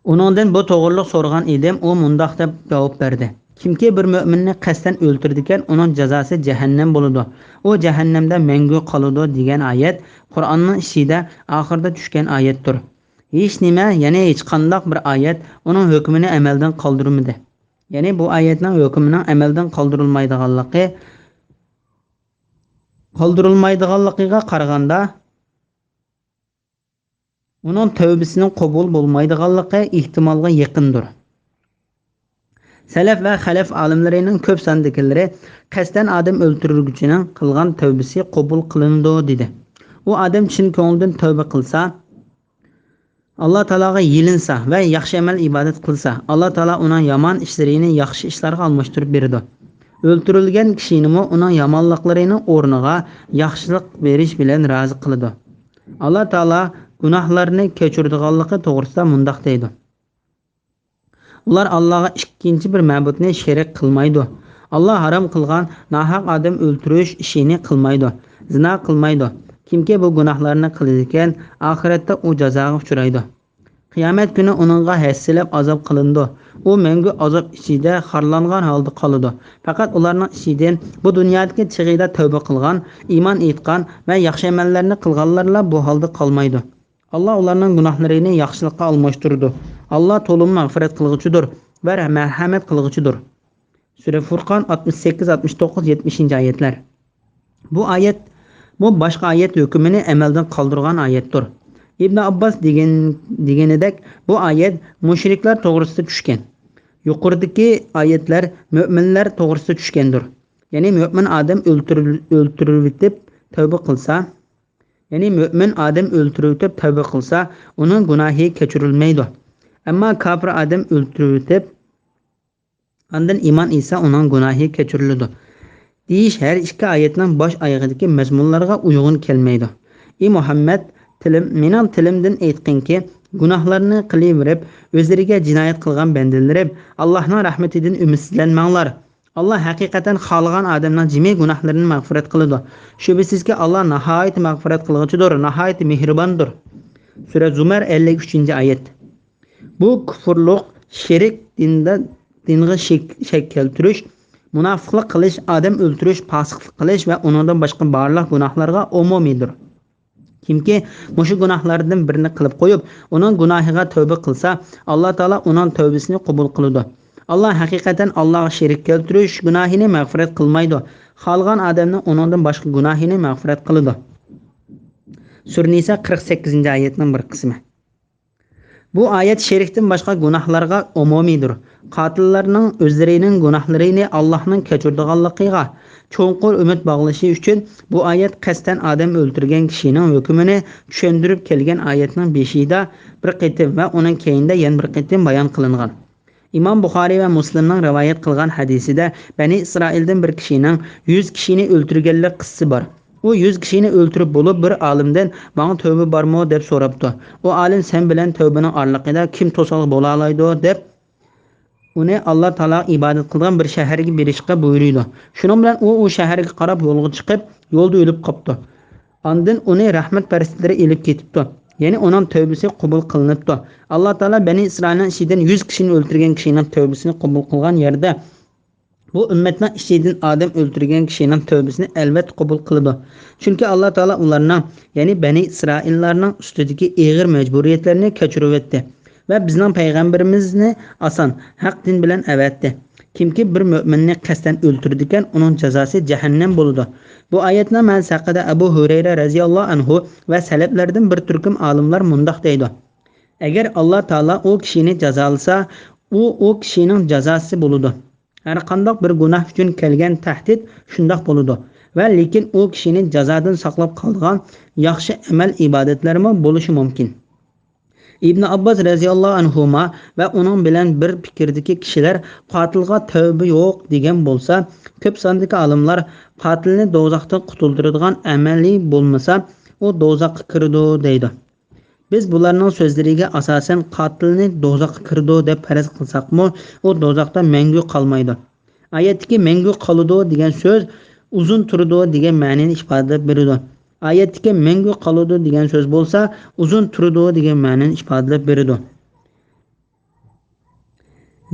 ئۇنىڭدىن بۇ توغرىلىق سورىغان ئىدىم، ئۇ مۇنداق دەپ جاۋاب بەردى: كىمكى بىر مۆمىننى قەستەن ئۆلتۈرىدىكەن، ئۇنىڭ جازاسى جەھەننەم بولىدۇ. ئۇ جەھەننەمدە مەڭگۈ قالىدۇ دېگەن ئايەت قۇرئاننىڭ ئىچىدە ئاخىرىدا چۈشكەن ئايەتتۇر. ھېچنېمە، يەنى ھېچقانداق بىر ئايەت ئۇنىڭ ھۆكمىنى ئەمەلدىن قالدۇرمىدى. يەنى بۇ ئايەتنىڭ ھۆكمىنىڭ ئەمەلدىن قالدۇرۇلمايدىغانلىقى، قالدۇرۇلمايدىغانلىقىغا قارىغاندا، ئۇنىڭ تەۋبىسىنىڭ قوبۇل بولمايدىغانلىقى ئېھتىمالغا يېقىندۇر. سەلەف ۋە خەلەف ئالىملىرىنىڭ كۆپ ساندىكىلىرى قەستەن ئادەم ئۆلتۈرگۈچىنىڭ قىلغان تەۋبىسى قوبۇل قىلىنىدۇ دېدى. ئۇ ئادەم چىن كۆڭلىدىن تەۋبە قىلسا، ئاللا تائالاغا يېلىنسا ۋە ياخشى ئەمەل ئىبادەت قىلسا، ئاللا تائالا ئۇنىڭ يامان ئىشلىرىنى ياخشى ئىشلارغا ئالماشتۇرۇپ بېرىدۇ. ئۆلتۈرۈلگەن كىشىنىمۇ ئۇنىڭ يامانلىقلىرىنىڭ ئورنىغا ياخشىلىق بېرىش بىلەن رازى قىلىدۇ. ئاللا تائالا گۇناھلارنى كەچۈرىدىغانلىقى توغرىسىدا مۇنداق دەيدۇ: ئۇلار ئاللاغا ئىككىنچى بىر مەبۇدنى شېرىك قىلمايدۇ. ئاللا ھارام قىلغان ناھەق ئادەم ئۆلتۈرۈش ئىشىنى قىلمايدۇ. زىنا قىلمايدۇ. كىمكى بۇ گۇناھلارنى قىلىدىكەن، ئاخىرەتتە ئۇ جازاغا ئۇچرايدۇ. قىيامەت كۈنى ئۇنىڭغا ھەسسىلەپ ئازاب قىلىنىدۇ. ئۇ مەڭگۈ ئازاب ئىچىدە خارلانغان ھالدا قالىدۇ. پەقەت ئۇلارنىڭ ئىچىدىن بۇ دۇنيادىكى چېغىدا تەۋبە قىلغان، ئىمان ئېيتقان ۋە ياخشى ئەمەللەرنى قىلغانلارلا بۇ ھالدا قالمايدۇ. ئاللا ئۇلارنىڭ گۇناھلىرىنى ياخشىلىققا ئالماشتۇرىدۇ. ئاللا تولىمۇ مەغپىرەت قىلغۇچىدۇر ۋە مەرھەمەت قىلغۇچىدۇر. سۈرە فۇرقان ئاتمىش سەككىز، ئاتمىش توققۇز، يەتمىشىنچى ئايەتلەر. بۇ ئايەت، بۇ باشقا ئايەت ھۆكمىنى ئەمەلدىن قالدۇرغان ئايەتتۇر. ئىبن ئابباس دېگەن، دېگىنىدەك، بۇ ئايەت مۇشرىكلار توغرىسىدا چۈشكەن. يۇقىرىدىكى ئايەتلەر مۆمىنلەر توغرىسىدا چۈشكەندۇر. يەنى مۆمىن ئادەم ئۆلتۈرۈل-، ئۆلتۈرۈۋېتىپ تەۋبە قىلسا، يەنى مۆمىن ئادەم ئۆلتۈرۈۋېتىپ تەۋبە قىلسا، ئۇنىڭ گۇناھى كەچۈرۈلمەيدۇ. ئەمما كاپىر ئادەم ئۆلتۈرۈۋېتىپ، ئاندىن ئىمان ئېيتسا، ئۇنىڭ گۇناھى كەچۈرۈلىدۇ، دېيىش ھەر ئىككى ئايەتنىڭ باش ئايىغىدىكى مەزمۇنلارغا ئۇيغۇن كەلمەيدۇ. ئى مۇھەممەد، تىلىم، مېنىڭ تىلىمدىن ئېيتقىنكى، گۇناھلارنى قىلىۋېرىپ، ئۆزلىرىگە جىنايەت قىلغان بەندىلىرىم، ئاللاھنىڭ رەھمىتىدىن ئۈمىدسىزلەنمەڭلار. ئاللا ھەقىقەتەن خالىغان ئادەمنىڭ جىمى گۇناھلىرىنى مەغپىرەت قىلىدۇ. شۈبھىسىزكى، ئاللا ناھايىتى مەغپىرەت قىلغۇچىدۇر، ناھايىتى مېھرىباندۇر. سۈرە زۇمەر، ئەللىك ئۈچىنچى ئايەت. بۇ كۇفۇرلۇق، شېرىك، دىندا، دىنغا شەك، شەك كەلتۈرۈش، مۇناپىقلىق قىلىش، ئادەم ئۆلتۈرۈش، پاسىقلىق قىلىش ۋە ئۇنىڭدىن باشقا بارلىق گۇناھلارغا ئومۇمىيدۇر. كىمكى مۇشۇ گۇناھلاردىن بىرىنى قىلىپ قويۇپ، ئۇنىڭ گۇناھىغا تەۋبە قىلسا، ئاللا تائالا ئۇنىڭ تەۋبىسىنى قوبۇل قىلىدۇ. ئاللا ھەقىقەتەن ئاللاغا شېرىك كەلتۈرۈش گۇناھىنى مەغپىرەت قىلمايدۇ. خالىغان ئادەمنىڭ ئۇنىڭدىن باشقا گۇناھىنى مەغپىرەت قىلىدۇ. سۈرە نىسا، قىرىق سەككىزىنچى ئايەتنىڭ بىر قىسمى. بۇ ئايەت شېرىكتىن باشقا گۇناھلارغا ئومۇمىيدۇر. قاتىللارنىڭ ئۆزلىرىنىڭ گۇناھلىرىنى ئاللاھنىڭ كەچۈرىدىغانلىقىغا چوڭقۇر ئۈمىد باغلىشى ئۈچۈن، بۇ ئايەت قەستەن ئادەم ئۆلتۈرگەن كىشىنىڭ ھۆكمىنى چۈشەندۈرۈپ كەلگەن ئايەتنىڭ بېشىدا بىر قېتىم ۋە ئۇنىڭ كەينىدە يەنە بىر قېتىم بايان قىلىنغان. ئىمام بۇخارىي ۋە مۇسلىمنىڭ رىۋايەت قىلغان ھەدىسىدە بەنى ئىسرائىلدىن بىر كىشىنىڭ يۈز كىشىنى ئۆلتۈرگەنلىك قىسسىسى بار. ئۇ يۈز كىشىنى ئۆلتۈرۈپ بولۇپ، بىر ئالىمدىن، «ماڭا تەۋبە بارمۇ؟» دەپ سوراپتۇ. ئۇ ئالىم، «سەن بىلەن تەۋبىنىڭ ئارىلىقىدا كىم توسالغۇ بولالايدۇ؟» دەپ، ئۇنى ئاللا تائالاغا ئىبادەت قىلىدىغان بىر شەھەرگە بېرىشقا بۇيرۇيدۇ. شۇنىڭ بىلەن ئۇ، ئۇ شەھەرگە قاراپ يولغا چىقىپ، يولدا ئۆلۈپ قاپتۇ. ئاندىن ئۇنى رەھمەت پەرىشتىلىرى ئېلىپ كېتىپتۇ. يەنى ئۇنىڭ تەۋبىسى قوبۇل قىلىنىپتۇ. ئاللا تائالا بەنى ئىسرائىلنىڭ ئىچىدىن يۈز كىشىنى ئۆلتۈرگەن كىشىنىڭ تەۋبىسىنى قوبۇل قىلغان يەردە، بۇ ئۈممەتنىڭ ئىچىدىن ئادەم ئۆلتۈرگەن كىشىنىڭ تەۋبىسىنى ئەلۋەتتە قوبۇل قىلىدۇ. چۈنكى ئاللا تائالا ئۇلارنىڭ، يەنى بەنى ئىسرائىللارنىڭ ئۈستىدىكى ئېغىر مەجبۇرىيەتلەرنى كەچۈرۈۋەتتى ۋە بىزنىڭ پەيغەمبىرىمىزنى ئاسان، ھەق دىن بىلەن ئەۋەتتى. كىمكى بىر مۆمىننى قەستەن ئۆلتۈرىدىكەن، ئۇنىڭ جازاسى جەھەننەم بولىدۇ. بۇ ئايەتنىڭ مەنىسى ھەققىدە ئەبۇ ھۇرەيرە رەزىياللاھۇ ئەنھۇ ۋە سەلەپلەردىن بىر تۈركۈم ئالىملار مۇنداق دەيدۇ: ئەگەر ئاللا تائالا ئۇ كىشىنى جازالىسا، ئۇ، ئۇ كىشىنىڭ جازاسى بولىدۇ. ھەرقانداق بىر گۇناھ ئۈچۈن كەلگەن تەھدىت شۇنداق بولىدۇ ۋە لېكىن ئۇ كىشىنى جازادىن ساقلاپ قالىدىغان ياخشى ئەمەل ئىبادەتلەرمۇ بولۇشى مۇمكىن. ئىبن ئابباس رەزىياللاھۇ ئەنھۇما ۋە ئۇنىڭ بىلەن بىر پىكىردىكى كىشىلەر قاتىلغا تەۋبە يوق دېگەن بولسا، كۆپ ساندىكى ئالىملار قاتىلنى دوزاختىن قۇتۇلدۇرىدىغان ئەمەلى بولمىسا، ئۇ دوزاخقا كىرىدۇ دەيدۇ. بىز بۇلارنىڭ سۆزلىرىگە ئاساسەن قاتىلنى دوزاخقا كىرىدۇ دەپ پەرەز قىلساقمۇ، ئۇ دوزاختا مەڭگۈ قالمايدۇ. ئايەتتىكى مەڭگۈ قالىدۇ دېگەن سۆز ئۇزۇن تۇرىدۇ دېگەن مەنىنى ئىپادىلەپ بېرىدۇ. ئايەتتىكى مەڭگۈ قالىدۇ دېگەن سۆز بولسا ئۇزۇن تۇرىدۇ دېگەن مەنىنى ئىپادىلەپ بېرىدۇ.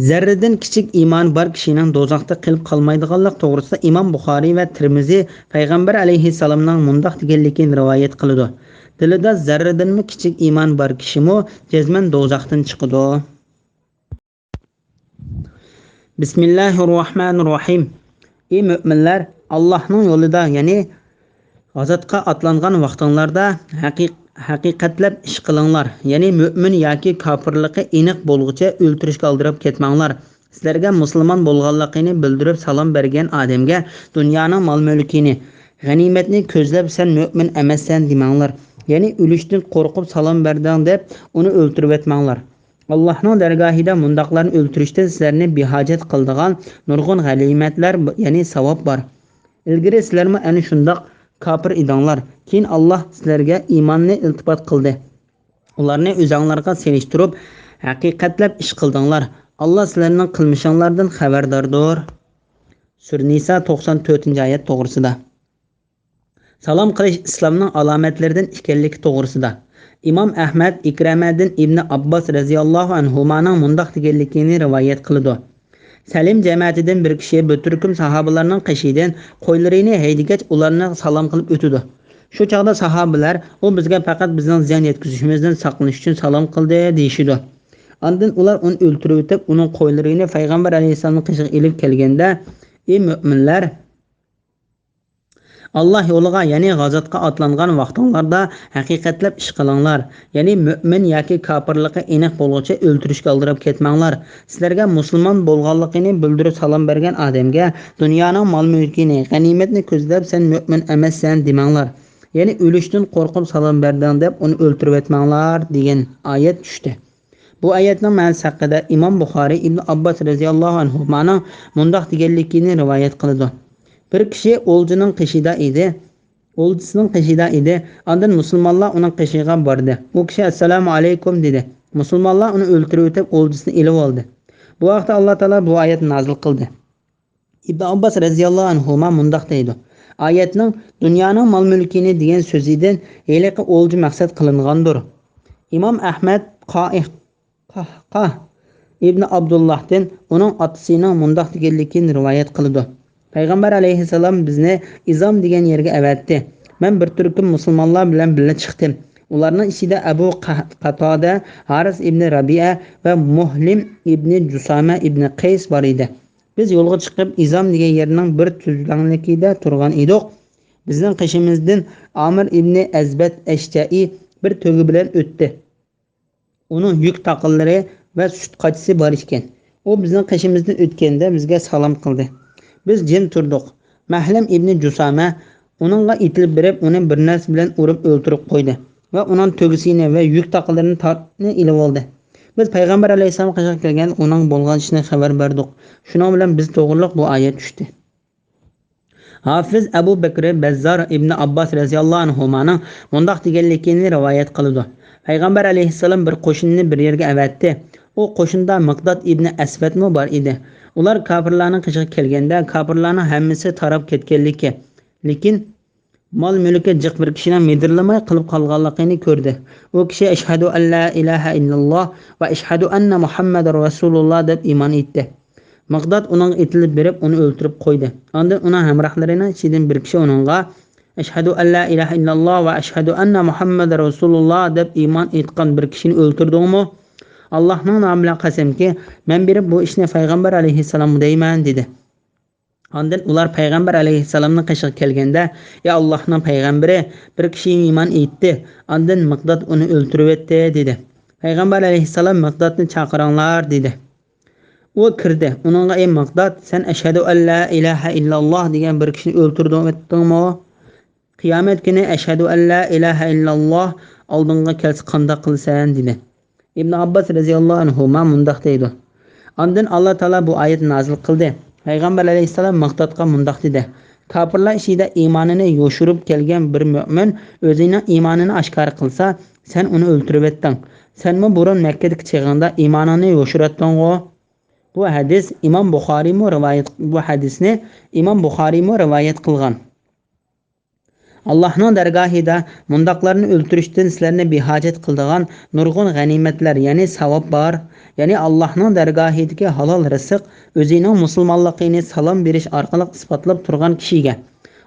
زەررىدىن كىچىك ئىمانى بار كىشىنىڭ دوزاختا قېلىپ قالمايدىغانلىق توغرىسىدا ئىمام بۇخارىي ۋە تىرمىزى پەيغەمبەر ئەلەيھىسسالامنىڭ مۇنداق دېگەنلىكىنى رىۋايەت قىلىدۇ: دىلىدا زەررىدىنمۇ كىچىك ئىمان بار كىشىمۇ جەزمەن دوزاختىن چىقىدۇ. بىسمىللاھىررەھمانىررەھىم. ئى مۆمىنلەر، ئاللاھنىڭ يولىدا، يەنى غازاتقا ئاتلانغان ۋاقتىڭلاردا ھەقىق-، ھەقىقەتلەپ ئىش قىلىڭلار، يەنى مۆمىن ياكى كاپىرلىقى ئېنىق بولغۇچە ئۆلتۈرۈشكە ئالدىراپ كەتمەڭلار. سىلەرگە مۇسۇلمان بولغانلىقىنى بىلدۈرۈپ سالام بەرگەن ئادەمگە دۇنيانىڭ مال-مۈلكىنى، غەنىيمەتنى كۆزلەپ، «سەن مۆمىن ئەمەسسەن» دېمەڭلار. يەنى ئۆلۈشتىن قورقۇپ سالام بەردىڭ دەپ ئۇنى ئۆلتۈرۈۋەتمەڭلار. ئاللاھنىڭ دەرگاھىدا مۇنداقلارنى ئۆلتۈرۈشتىن سىلەرنى بىھاجەت قىلىدىغان نۇرغۇن غەنىيمەتلەر، يەنى ساۋاب بار. ئىلگىرى سىلەرمۇ ئەنە شۇنداق كاپىر ئىدىڭلار. كېيىن ئاللاھ سىلەرگە ئىماننى ئىلتىپات قىلدى. ئۇلارنى ئۆزۈڭلارغا سېلىشتۇرۇپ، ھەقىقەتلەپ ئىش قىلدىڭلار. ئاللاھ سىلەرنىڭ قىلمىشىڭلاردىن خەۋەرداردۇر. سۈرە نىسا توقسان تۆتىنچى ئايەت توغرىسىدا. سالام قىلىش ئىسلامنىڭ ئالامەتلىرىدىن ئىكەنلىكى توغرىسىدا. ئىمام ئەھمەد ئىكرەمەدىن ئىبنى ئابباس رەزىياللاھۇ ئەنھۇمانىڭ مۇنداق دېگەنلىكىنى رىۋايەت قىلىدۇ. سەلىم جەمەتىدىن بىر كىشى بىر تۈركۈم ساھابىلەرنىڭ قېشىدىن قويلىرىنى ھەيدىگەچ، ئۇلارنى سالام قىلىپ ئۆتىدۇ. شۇ چاغدا ساھابىلەر، «ئۇ بىزگە پەقەت بىزنىڭ زىيان يەتكۈزۈشىمىزدىن ساقلىنىش ئۈچۈن سالام قىلدى» دېيىشىدۇ. ئاندىن ئۇلار ئۇنى ئۆلتۈرۈۋېتىپ، ئۇنىڭ قويلىرىنى پەيغەمبەر ئەلەيھىسسالامنىڭ قېشىغا ئېلىپ كەلگەندە، ئى مۆمىنلەر! ئاللاھ يولىغا، يەنى غازاتقا ئاتلانغان ۋاقتىڭلاردا ھەقىقەتلەپ ئىش قىلىڭلار، يەنى مۆمىن ياكى كاپىرلىقى ئېنىق بولغۇچە ئۆلتۈرۈشكە ئالدىراپ كەتمەڭلار. سىلەرگە مۇسۇلمان بولغانلىقىنى بىلدۈرۈپ سالام بەرگەن ئادەمگە دۇنيانىڭ مال-مۈلكىنى، غەنىيمەتنى كۆزلەپ، سەن مۆمىن ئەمەسسەن دېمەڭلار. يەنى ئۆلۈشتىن قورقۇپ سالام بەردىڭ دەپ ئۇنى ئۆلتۈرۈۋەتمەڭلار دېگەن ئايەت چۈشتى. بۇ ئايەتنىڭ مەنىسى ھەققىدە ئىمام بۇخارىي ئىبن ئابباس رەزىياللاھۇ ئەنھۇمانىڭ مۇنداق دېگەنلىكىنى رىۋايەت قىلىدۇ. بىر كىشى ئولجىنىڭ قېشىدا ئىدى. ئولجىسىنىڭ قېشىدا ئىدى. ئاندىن مۇسۇلمانلار ئۇنىڭ قېشىغا باردى. ئۇ كىشى «ئەسسالامۇ ئەلەيكۇم» دېدى. مۇسۇلمانلار ئۇنى ئۆلتۈرۈۋېتىپ، ئولجىسىنى ئېلىۋالدى. بۇ ھەقتە ئاللا تائالا بۇ ئايەتنى نازىل قىلدى. ئىبن ئابباس رەزىياللاھۇ ئەنھۇما مۇنداق دەيدۇ، ئايەتنىڭ «دۇنيانىڭ مال-مۈلكىنى» دېگەن سۆزىدىن ھېلىقى ئولجا مەقسەت قىلىنغاندۇر. ئىمام ئەھمەد قائىق-، قاھقاھ ئىبن ئابدۇللاھتىن ئۇنىڭ ئاتىسىنىڭ مۇنداق دېگەنلىكىنى رىۋايەت قىلىدۇ، پەيغەمبەر ئەلەيھىسسالام بىزنى ئىزام دېگەن يەرگە ئەۋەتتى. مەن بىر تۈركۈم مۇسۇلمانلار بىلەن بىللە چىقتىم. ئۇلارنىڭ ئىچىدە ئەبۇ قا-، قاتادە، ھارىس ئىبنى رەبىئە ۋە مۇھلىم ئىبنى جۇسامە ئىبنى قەيس بار ئىدى. بىز يولغا چىقىپ، ئىزام دېگەن يەرنىڭ بىر تۈزلەڭلىكىدە تۇرغان ئىدۇق. بىزنىڭ قېشىمىزدىن ئامىر ئىبنى ئەزبەت ئەشجەئى بىر تۆگە بىلەن ئۆتتى. ئۇنىڭ يۈك تاقىلىرى ۋە سۈت قاچىسى بار ئىكەن. ئۇ بىزنىڭ قېشىمىزدىن ئۆتكەندە بىزگە سالام قىلدى. بىز جىم تۇردۇق. مەھلەم ئىبنى جۇسامە ئۇنىڭغا ئېتىلىپ بېرىپ، ئۇنى بىر نەرسە بىلەن ئۇرۇپ ئۆلتۈرۈپ قويدى ۋە ئۇنىڭ تۆگىسىنى ۋە يۈك تاقىلىرىنى تارتنى ئېلىۋالدى. بىز پەيغەمبەر ئەلەيھىسسالام قېشىغا كەلگەندە ئۇنىڭ بولغان ئىشىنى خەۋەر بەردۇق. شۇنىڭ بىلەن بىز توغرۇلۇق بۇ ئايەت چۈشتى. ھافىز ئەبۇ بەكرى بەززار ئىبنى ئابباس رەزىياللاھۇ ئەنھۇمانىڭ مۇنداق دېگەنلىكىنى رىۋايەت قىلىدۇ، پەيغەمبەر ئەلەيھىسسالام بىر قوشۇننى بىر يەرگە ئەۋەتتى. ئۇ قوشۇندا مىقداد ئىبنى ئەسۋەدمۇ بار ئىدى. ئۇلار كاپىرلارنىڭ قېشىغا كەلگەندە، كاپىرلارنىڭ ھەممىسى تاراپ كەتكەنلىكى، لېكىن مال-مۈلكى جىق بىر كىشىنىڭ مىدىرلىماي قېلىپ قالغانلىقىنى كۆردى. ئۇ كىشى «ئەشھەدۇ ئەللا ئىلاھە ئىللاللا ۋە ئەشھەدۇ ئەننە مۇھەممەدەر رەسۇلۇللا» دەپ ئىمان ئېيتتى. مىقداد ئۇنىڭغا ئېتىلىپ بېرىپ، ئۇنى ئۆلتۈرۈپ قويدى. ئاندىن ئۇنىڭ ھەمراھلىرىنىڭ ئىچىدىن بىر كىشى ئۇنىڭغا، «ئەشھەدۇ ئەللا ئىلاھە ئىللاللا ۋە ئەشھەدۇ ئەننە مۇھەممەدەر رەسۇلۇللا» دەپ ئىمان ئېيتقان بىر كىشىنى ئۆلتۈردۈڭمۇ؟ «ئاللاھنىڭ نامى بىلەن قەسەمكى، مەن بېرىپ بۇ ئىشنى پەيغەمبەر ئەلەيھىسسالامغا دەيمەن» دېدى. ئاندىن ئۇلار پەيغەمبەر ئەلەيھىسسالامنىڭ قېشىغا كەلگەندە، «ئى ئاللاھنىڭ پەيغەمبىرى، بىر كىشى ئىمان ئېيتتى، ئاندىن مىقداد ئۇنى ئۆلتۈرۈۋەتتى» دېدى. پەيغەمبەر ئەلەيھىسسالام «مىقدادنى چاقىرىڭلار» دېدى. ئۇ كىردى. ئۇنىڭغا، «ئى مىقداد، سەن ئەشھەدۇ ئەللا ئىلاھە ئىللاللا دېگەن بىر كىشىنى ئۆلتۈرۈۋەتتىڭمۇ؟ قىيامەت كۈنى ئەشھەدۇ ئەللا ئىلاھە ئىللاللا ئالدىڭغا كەلسە قانداق قىلىسەن؟» دېدى. ئىبن ئابباس رەزىياللاھۇ ئەنھۇما مۇنداق دەيدۇ، ئاندىن ئاللا تائالا بۇ ئايەتنى نازىل قىلدى، پەيغەمبەر ئەلەيھىسسالام مىقدادقا مۇنداق دېدى، كاپىرلار ئىچىدە ئىمانىنى يوشۇرۇپ كەلگەن بىر مۆمىن ئۆزىنىڭ ئىمانىنى ئاشكارا قىلسا، سەن ئۇنى ئۆلتۈرۈۋەتتىڭ. سەنمۇ بۇرۇن مەككىدىكى چېغىڭدا ئىمانىڭنى يوشۇراتتىڭغۇ؟ بۇ ھەدىس ئىمام بۇخارىيمۇ رىۋايەت، بۇ ھەدىسنى ئىمام بۇخارىيمۇ رىۋايەت قىلغان. ئاللاھنىڭ دەرگاھىدا مۇنداقلارنى ئۆلتۈرۈشتىن سىلەرنى بىھاجەت قىلىدىغان نۇرغۇن غەنىيمەتلەر، يەنى ساۋاب بار. يەنى ئاللاھنىڭ دەرگاھىدىكى ھالال رىزىق ئۆزىنىڭ مۇسۇلمانلىقىنى سالام بېرىش ئارقىلىق ئىسپاتلاپ تۇرغان كىشىگە،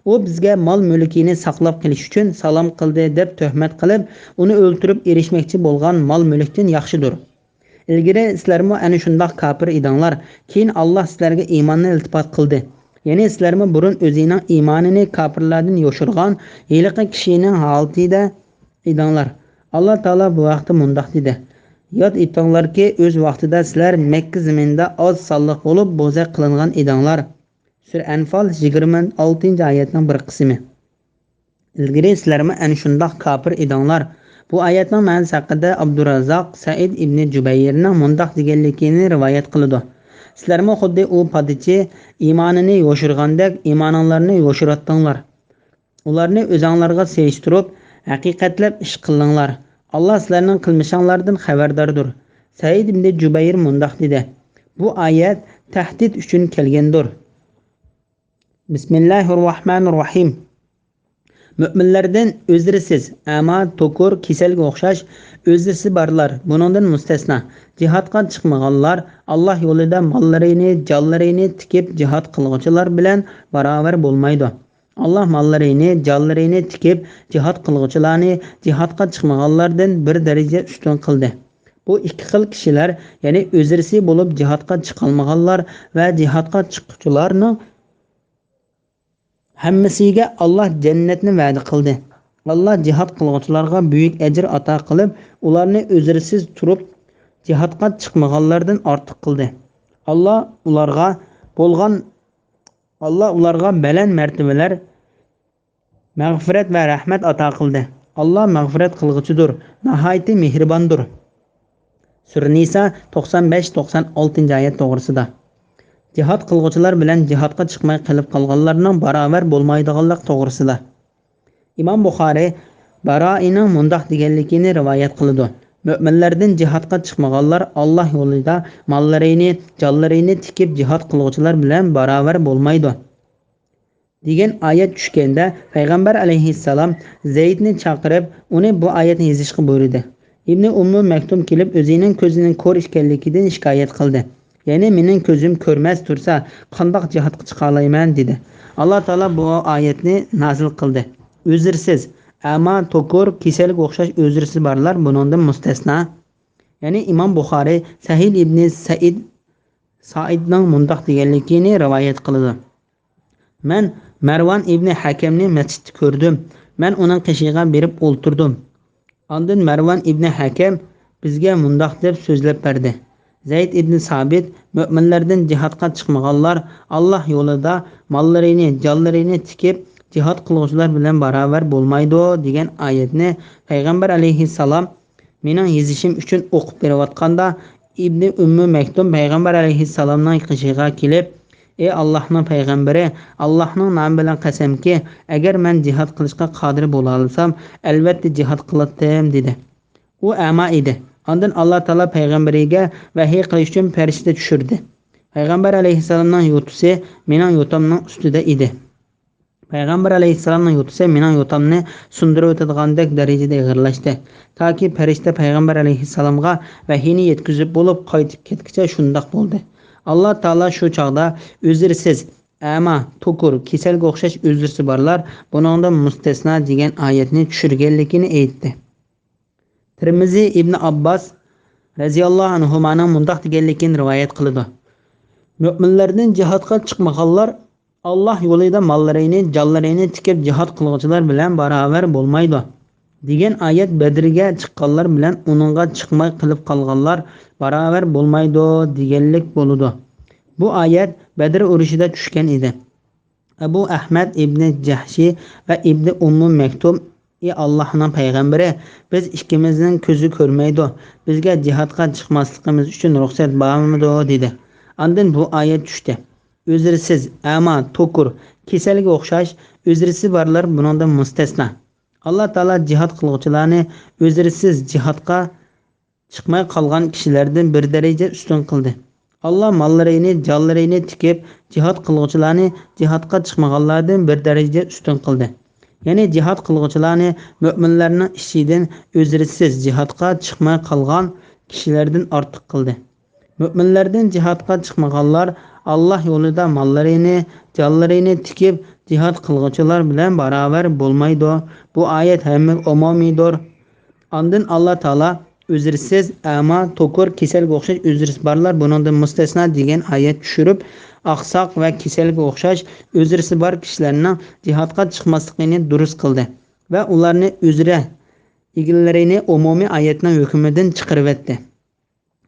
ئۇ بىزگە مال-مۈلكىنى ساقلاپ قېلىش ئۈچۈن سالام قىلدى دەپ تۆھمەت قىلىپ، ئۇنى ئۆلتۈرۈپ ئېرىشمەكچى بولغان مال-مۈلۈكتىن ياخشىدۇر. ئىلگىرى سىلەرمۇ ئەنە شۇنداق كاپىر ئىدىڭلار، كېيىن ئاللاھ سىلەرگە ئىماننى ئىلتىپات قىلدى. يەنى سىلەرمۇ بۇرۇن ئۆزىنىڭ ئىمانىنى كاپىرلاردىن يوشۇرغان ھېلىقى كىشىنىڭ ھالىتىدە ئىدىڭلار. ئاللاھ تائالا بۇ ھەقتە مۇنداق دېدى، ياد ئېتىڭلاركى، ئۆز ۋاقتىدا سىلەر مەككە زېمىنىدا ئاز سانلىق بولۇپ بوزەك قىلىنغان ئىدىڭلار. سۈرە ئەنفال، يىگىرمە ئالتىنچى ئايەتنىڭ بىر قىسمى. ئىلگىرى سىلەرمۇ ئەنە شۇنداق كاپىر ئىدىڭلار. بۇ ئايەتنىڭ مەنىسى ھەققىدە ئابدۇراززاق سەئىد ئىبنى جۇبەيرنىڭ مۇنداق دېگەنلىكىنى رىۋايەت قىلىدۇ: سىلەرمۇ خۇددى ئۇ پادىچى ئىمانىنى يوشۇرغاندەك ئىمانىڭلارنى يوشۇراتتىڭلار. ئۇلارنى ئۆزەڭلارغا سېلىشتۇرۇپ، ھەقىقەتلەپ ئىش قىلدىڭلار. ئاللا سىلەرنىڭ قىلمىشىڭلاردىن خەۋەرداردۇر. سەئىد ئىبنى جۇبەير مۇنداق دېدى: بۇ ئايەت تەھدىت ئۈچۈن كەلگەندۇر. بىسمىللاھىررەھمانىررەھىم. مۆمىنلەردىن ئۆزرىسىز، ئەما، توكۇر، كېسەلگە ئوخشاش ئۆزرىسى بارلار، بۇنىڭدىن مۇستەسنا، جىھادقا چىقمىغانلار، ئاللا يولىدا ماللىرىنى، جانلىرىنى تىكىپ جىھاد قىلغۇچىلار بىلەن باراۋەر بولمايدۇ. ئاللا ماللىرىنى، جانلىرىنى تىكىپ جىھاد قىلغۇچىلارنى جىھادقا چىقمىغانلاردىن بىر دەرىجە ئۈستۈن قىلدى. بۇ ئىككى خىل كىشىلەر، يەنى ئۆزرىسى بولۇپ جىھادقا چىقالمىغانلار ۋە جىھادقا چىققۇچىلارنىڭ ھەممىسىگە ئاللا جەننەتنى ۋەدە قىلدى. ئاللا جىھاد قىلغۇچىلارغا بۈيۈك ئەجىر ئاتا قىلىپ، ئۇلارنى ئۆزرىسىز تۇرۇپ جىھادقا چىقمىغانلاردىن ئارتۇق قىلدى. ئاللا ئۇلارغا بولغان، ئاللا ئۇلارغا بەلەن مەرتىۋىلەر، مەغپىرەت ۋە رەھمەت ئاتا قىلدى. ئاللا مەغپىرەت قىلغۇچىدۇر، ناھايىتى مېھرىباندۇر. سۈرە نىسا توقسان بەش، توقسان ئالتىنچى ئايەت توغرىسىدا. جىھاد قىلغۇچىلار بىلەن جىھادقا چىقماي قېلىپ قالغانلارنىڭ باراۋەر بولمايدىغانلىق توغرىسىدا. ئىمام بۇخارى بارائىنىڭ مۇنداق دېگەنلىكىنى رىۋايەت قىلىدۇ: مۆمىنلەردىن جىھادقا چىقمىغانلار ئاللا يولىدا ماللىرىنى، جانلىرىنى تىكىپ جىھاد قىلغۇچىلار بىلەن باراۋەر بولمايدۇ. دېگەن ئايەت چۈشكەندە، پەيغەمبەر ئەلەيھىسسالام زەيدنى چاقىرىپ، ئۇنى بۇ ئايەتنى يېزىشقا بۇيرۇدى. ئىبنى ئۇممۇ مەكتۇم كېلىپ، ئۆزىنىڭ كۆزىنىڭ كور ئىكەنلىكىدىن شىكايەت قىلدى. يەنى، مېنىڭ كۆزۈم كۆرمەس تۇرسا، قانداق جىھادقا چىقالايمەن؟ دېدى. ئاللا تائالا بۇ ئايەتنى نازىل قىلدى: ئۆزرىسىز، ئەما، توكۇر، كېسەلگە ئوخشاش ئۆزرىسى بارلار بۇنىڭدىن مۇستەسنا. يەنى، ئىمام بۇخارى سەھىل ئىبنى سەئىد سائىدنىڭ مۇنداق دېگەنلىكىنى رىۋايەت قىلىدۇ: مەن مەرۋان ئىبنى ھەكەمنى مەسچىتتە كۆردۈم. مەن ئۇنىڭ قېشىغا بېرىپ ئولتۇردۇم. ئاندىن مەرۋان ئىبنى ھەكەم بىزگە مۇنداق دەپ سۆزلەپ بەردى: زەيد ئىبنى سابىت، مۆمىنلەردىن جىھادقا چىقمىغانلار ئاللا يولىدا ماللىرىنى، جانلىرىنى تىكىپ جىھاد قىلغۇچىلار بىلەن باراۋەر بولمايدۇ، دېگەن ئايەتنى پەيغەمبەر ئەلەيھىسسالام مېنىڭ يېزىشىم ئۈچۈن ئوقۇپ بېرىۋاتقاندا، ئىبنى ئۈممۇ مەكتۇم پەيغەمبەر ئەلەيھىسسالامنىڭ قېشىغا كېلىپ، ئى ئاللاھنىڭ پەيغەمبىرى، ئاللاھنىڭ نامى بىلەن قەسەمكى، ئەگەر مەن جىھاد قىلىشقا قادىر بولالىسام، ئەلۋەتتە جىھاد قىلاتتىم، دېدى. ئۇ ئەما ئىدى. ئاندىن ئاللا تائالا پەيغەمبىرىگە ۋەھىي قىلىش ئۈچۈن پەرىشتە چۈشۈردى. پەيغەمبەر ئەلەيھىسسالامنىڭ يوتىسى مېنىڭ يوتامنىڭ ئۈستىدە ئىدى. پەيغەمبەر ئەلەيھىسسالامنىڭ يوتىسى مېنىڭ يوتامنى سۇندۇرۇۋېتىدىغاندەك دەرىجىدە ئېغىرلاشتى. تاكى پەرىشتە پەيغەمبەر ئەلەيھىسسالامغا ۋەھىينى يەتكۈزۈپ بولۇپ قايتىپ كەتكۈچە شۇنداق بولدى. ئاللا تائالا شۇ چاغدا ئۆزرىسىز، ئەما، توكۇر، كېسەلگە ئوخشاش ئۆزرىسى بارلار بۇنىڭدىن مۇستەسنا دېگەن ئايەتنى چۈشۈرگەنلىكىنى ئېيتتى. تىرمىزى ئىبنى ئابباس رەزىياللاھۇ ئەنھۇمانىڭ مۇنداق دېگەنلىكىنى رىۋايەت قىلىدۇ: مۆمىنلەردىن جىھادقا چىقمىغانلار ئاللا يولىدا ماللىرىنى، جانلىرىنى تىكىپ جىھاد قىلغۇچىلار بىلەن باراۋەر بولمايدۇ، دېگەن ئايەت بەدرگە چىققانلار بىلەن ئۇنىڭغا چىقماي قېلىپ قالغانلار باراۋەر بولمايدۇ، دېگەنلىك بولىدۇ. بۇ ئايەت بەدر ئۇرۇشىدا چۈشكەن ئىدى. ئەبۇ ئەھمەد ئىبنى جەھشى ۋە ئىبنى ئۇممۇ مەكتۇم: ئى ئاللاھنىڭ پەيغەمبىرى، بىز ئىككىمىزنىڭ كۆزى كۆرمەيدۇ، بىزگە جىھادقا چىقماسلىقىمىز ئۈچۈن رۇخسەت بارمىدۇ؟ دېدى. ئاندىن بۇ ئايەت چۈشتى: ئۆزرىسىز، ئەما، توكۇر، كېسەلگە ئوخشاش ئۆزرىسى بارلار بۇنىڭدىن مۇستەسنا. ئاللا تائالا جىھاد قىلغۇچىلارنى ئۆزرىسىز جىھادقا چىقماي قالغان كىشىلەردىن بىر دەرىجە ئۈستۈن قىلدى. ئاللا ماللىرىنى، جانلىرىنى تىكىپ جىھاد قىلغۇچىلارنى جىھادقا چىقمىغانلاردىن بىر دەرىجە ئۈستۈن قىلدى. يەنى جىھاد قىلغۇچىلارنى مۆمىنلەرنىڭ ئىچىدىن ئۆزرىسىز جىھادقا چىقماي قالغان كىشىلەردىن ئارتۇق قىلدى. مۆمىنلەردىن جىھادقا چىقمىغانلار ئاللا يولىدا ماللىرىنى، جانلىرىنى تىكىپ جىھاد قىلغۇچىلار بىلەن باراۋەر بولمايدۇ. بۇ ئايەت ھەممىگە ئومۇمىيدۇر. ئاندىن ئاللا تائالا ئۆزرىسىز، ئەما، توكۇر، كېسەلگە ئوخشاش ئۆزرىسى بارلار بۇنىڭدىن مۇستەسنا دېگەن ئايەت چۈشۈرۈپ، ئاقساق ۋە كېسەلگە ئوخشاش ئۆزرىسى بار كىشىلەرنىڭ جىھادقا چىقماسلىقىنى دۇرۇس قىلدى ۋە ئۇلارنى ئۆزرە ئىگىلىرىنى ئومۇمىي ئايەتنىڭ ھۆكمىدىن چىقىرىۋەتتى.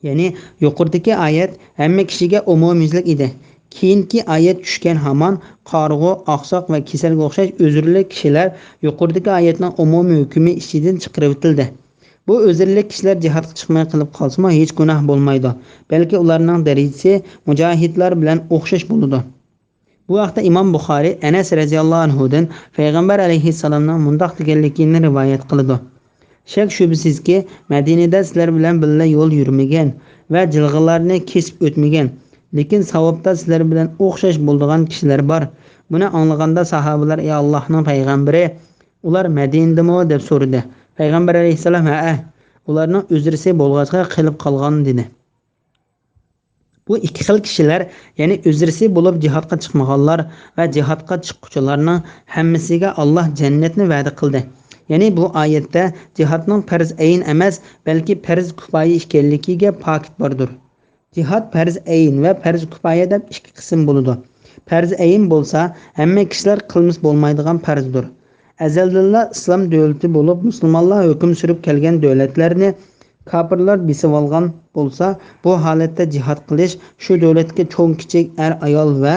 يەنى يۇقىرىدىكى ئايەت ھەممە كىشىگە ئومۇميۈزلۈك ئىدى. كېيىنكى ئايەت چۈشكەن ھامان قارىغۇ، ئاقساق ۋە كېسەلگە ئوخشاش ئۆزرىلىك كىشىلەر يۇقىرىدىكى ئايەتنىڭ ئومۇمىي ھۆكمى ئىچىدىن چىقىرىۋېتىلدى. بۇ ئۆزرىلىك كىشىلەر جىھادقا چىقماي قېلىپ قالسىمۇ ھېچ گۇناھ بولمايدۇ، بەلكى ئۇلارنىڭ دەرىجىسى مۇجاھىدلار بىلەن ئوخشاش بولىدۇ. بۇ ھەقتە ئىمام بۇخارىي ئەنەس رەزىياللاھۇ ئەنھۇدىن پەيغەمبەر ئەلەيھىسسالامنىڭ مۇنداق دېگەنلىكىنى رىۋايەت قىلىدۇ: شەك-شۈبھىسىزكى، مەدىنىدە سىلەر بىلەن بىللە يول يۈرمىگەن ۋە جىلغىلارنى كېسىپ ئۆتمىگەن، لېكىن ساۋابتا سىلەر بىلەن ئوخشاش بولىدىغان كىشىلەر بار. بۇنى ئاڭلىغاندا ساھابىلەر: «ئەي ئاللاھنىڭ پەيغەمبىرى، ئۇلار مەدىنىدىمۇ؟» دەپ سورىدى. پەيغەمبەر ئەلەيھىسسالام: «ھەئە، ئۇلارنىڭ ئۆزرىسى بولغاچقا قېلىپ قالغان» دېدى. بۇ ئىككى خىل كىشىلەر، يەنى ئۆزرىسى بولۇپ جىھادقا چىقمىغانلار ۋە جىھادقا چىققۇچىلارنىڭ ھەممىسىگە ئاللاھ جەننەتنى ۋەدە قىلدى. يەنى بۇ ئايەتتە جىھادنىڭ پەرز ئەين ئەمەس، بەلكى پەرز كۇپايە ئىكەنلىكىگە پاكىت باردۇر. جىھاد پەرز ئەين ۋە پەرز كۇپايە دەپ ئىككى قىسىم بولىدۇ. پەرز ئەين بولسا ھەممە كىشىلەر قىلمىسا بولمايدىغان پەرزدۇر. ئەزەلدىنلا ئىسلام دۆلىتى بولۇپ، مۇسۇلمانلار ھۆكۈم سۈرۈپ كەلگەن دۆلەتلەرنى كاپىرلار بېسىۋالغان بولسا، بۇ ھالەتتە جىھاد قىلىش شۇ دۆلەتتىكى چوڭ-كىچىك، ئەر-ئايال ۋە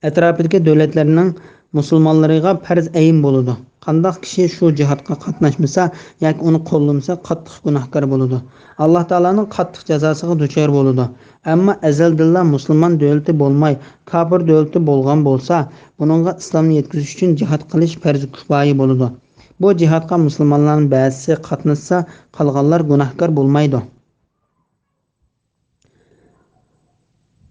ئەتراپىدىكى دۆلەتلەرنىڭ مۇسۇلمانلىرىغا پەرز ئەين بولىدۇ. قانداق كىشى شۇ جىھادقا قاتناشمىسا ياكى ئۇنى قوللىمىسا، قاتتىق گۇناھكار بولىدۇ. ئاللاھ تائالانىڭ قاتتىق جازاسىغا دۇچار بولىدۇ. ئەمما ئەزەلدىنلا مۇسۇلمان دۆلىتى بولماي، كاپىر دۆلىتى بولغان بولسا، بۇنىڭغا ئىسلامنى يەتكۈزۈش ئۈچۈن جىھاد قىلىش پەرز كۇپايە بولىدۇ. بۇ جىھادقا مۇسۇلمانلارنىڭ بەزىسى قاتناشسا، قالغانلار گۇناھكار بولمايدۇ.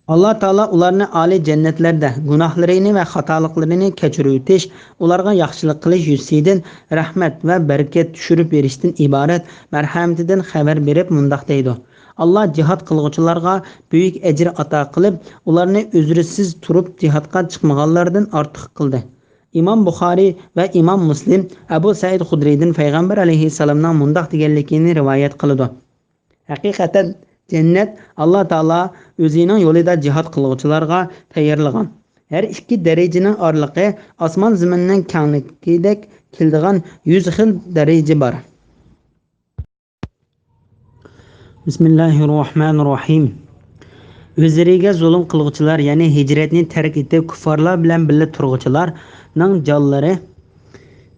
ئاللاھ تائالا ئۇلارنى ئالىي جەننەتلەردە گۇناھلىرىنى ۋە خاتالىقلىرىنى كەچۈرۈۋېتىش، ئۇلارغا ياخشىلىق قىلىش يۈزىسىدىن رەھمەت ۋە بەرىكەت چۈشۈرۈپ بېرىشتىن ئىبارەت مەرھەمىتىدىن خەۋەر بېرىپ مۇنداق دەيدۇ: «ئاللاھ جىھاد قىلغۇچىلارغا بۈيۈك ئەجىر ئاتا قىلىپ، ئۇلارنى ئۈزرىسىز تۇرۇپ جىھادقا چىقمىغانلاردىن ئارتۇق قىلدى.» ئىمام بۇخارىي ۋە ئىمام مۇسلىم ئەبۇ سەئىد خۇدرىيدىن پەيغەمبەر ئەلەيھىسسالامنىڭ مۇنداق دېگەنلىكىنى رىۋايەت قىلىدۇ: ھەقىقەتەن، جەننەت ئاللاھ تائالا ئۆزىنىڭ يولىدا جىھاد قىلغۇچىلارغا تەييارلىغان. ھەر ئىككى دەرىجىنىڭ ئارىلىقى ئاسمان زېمىننىڭ كەڭلىكىدەك كېلىدىغان يۈز خىل دەرىجە بار. بىسمىللاھىررەھمانىررەھىم. ئۆزلىرىگە زۇلۇم قىلغۇچىلار، يەنى ھىجرەتنى تەرك ئېتىپ، كۇففارلار بىلەن بىللە تۇرغۇچىلارنىڭ جانلىرى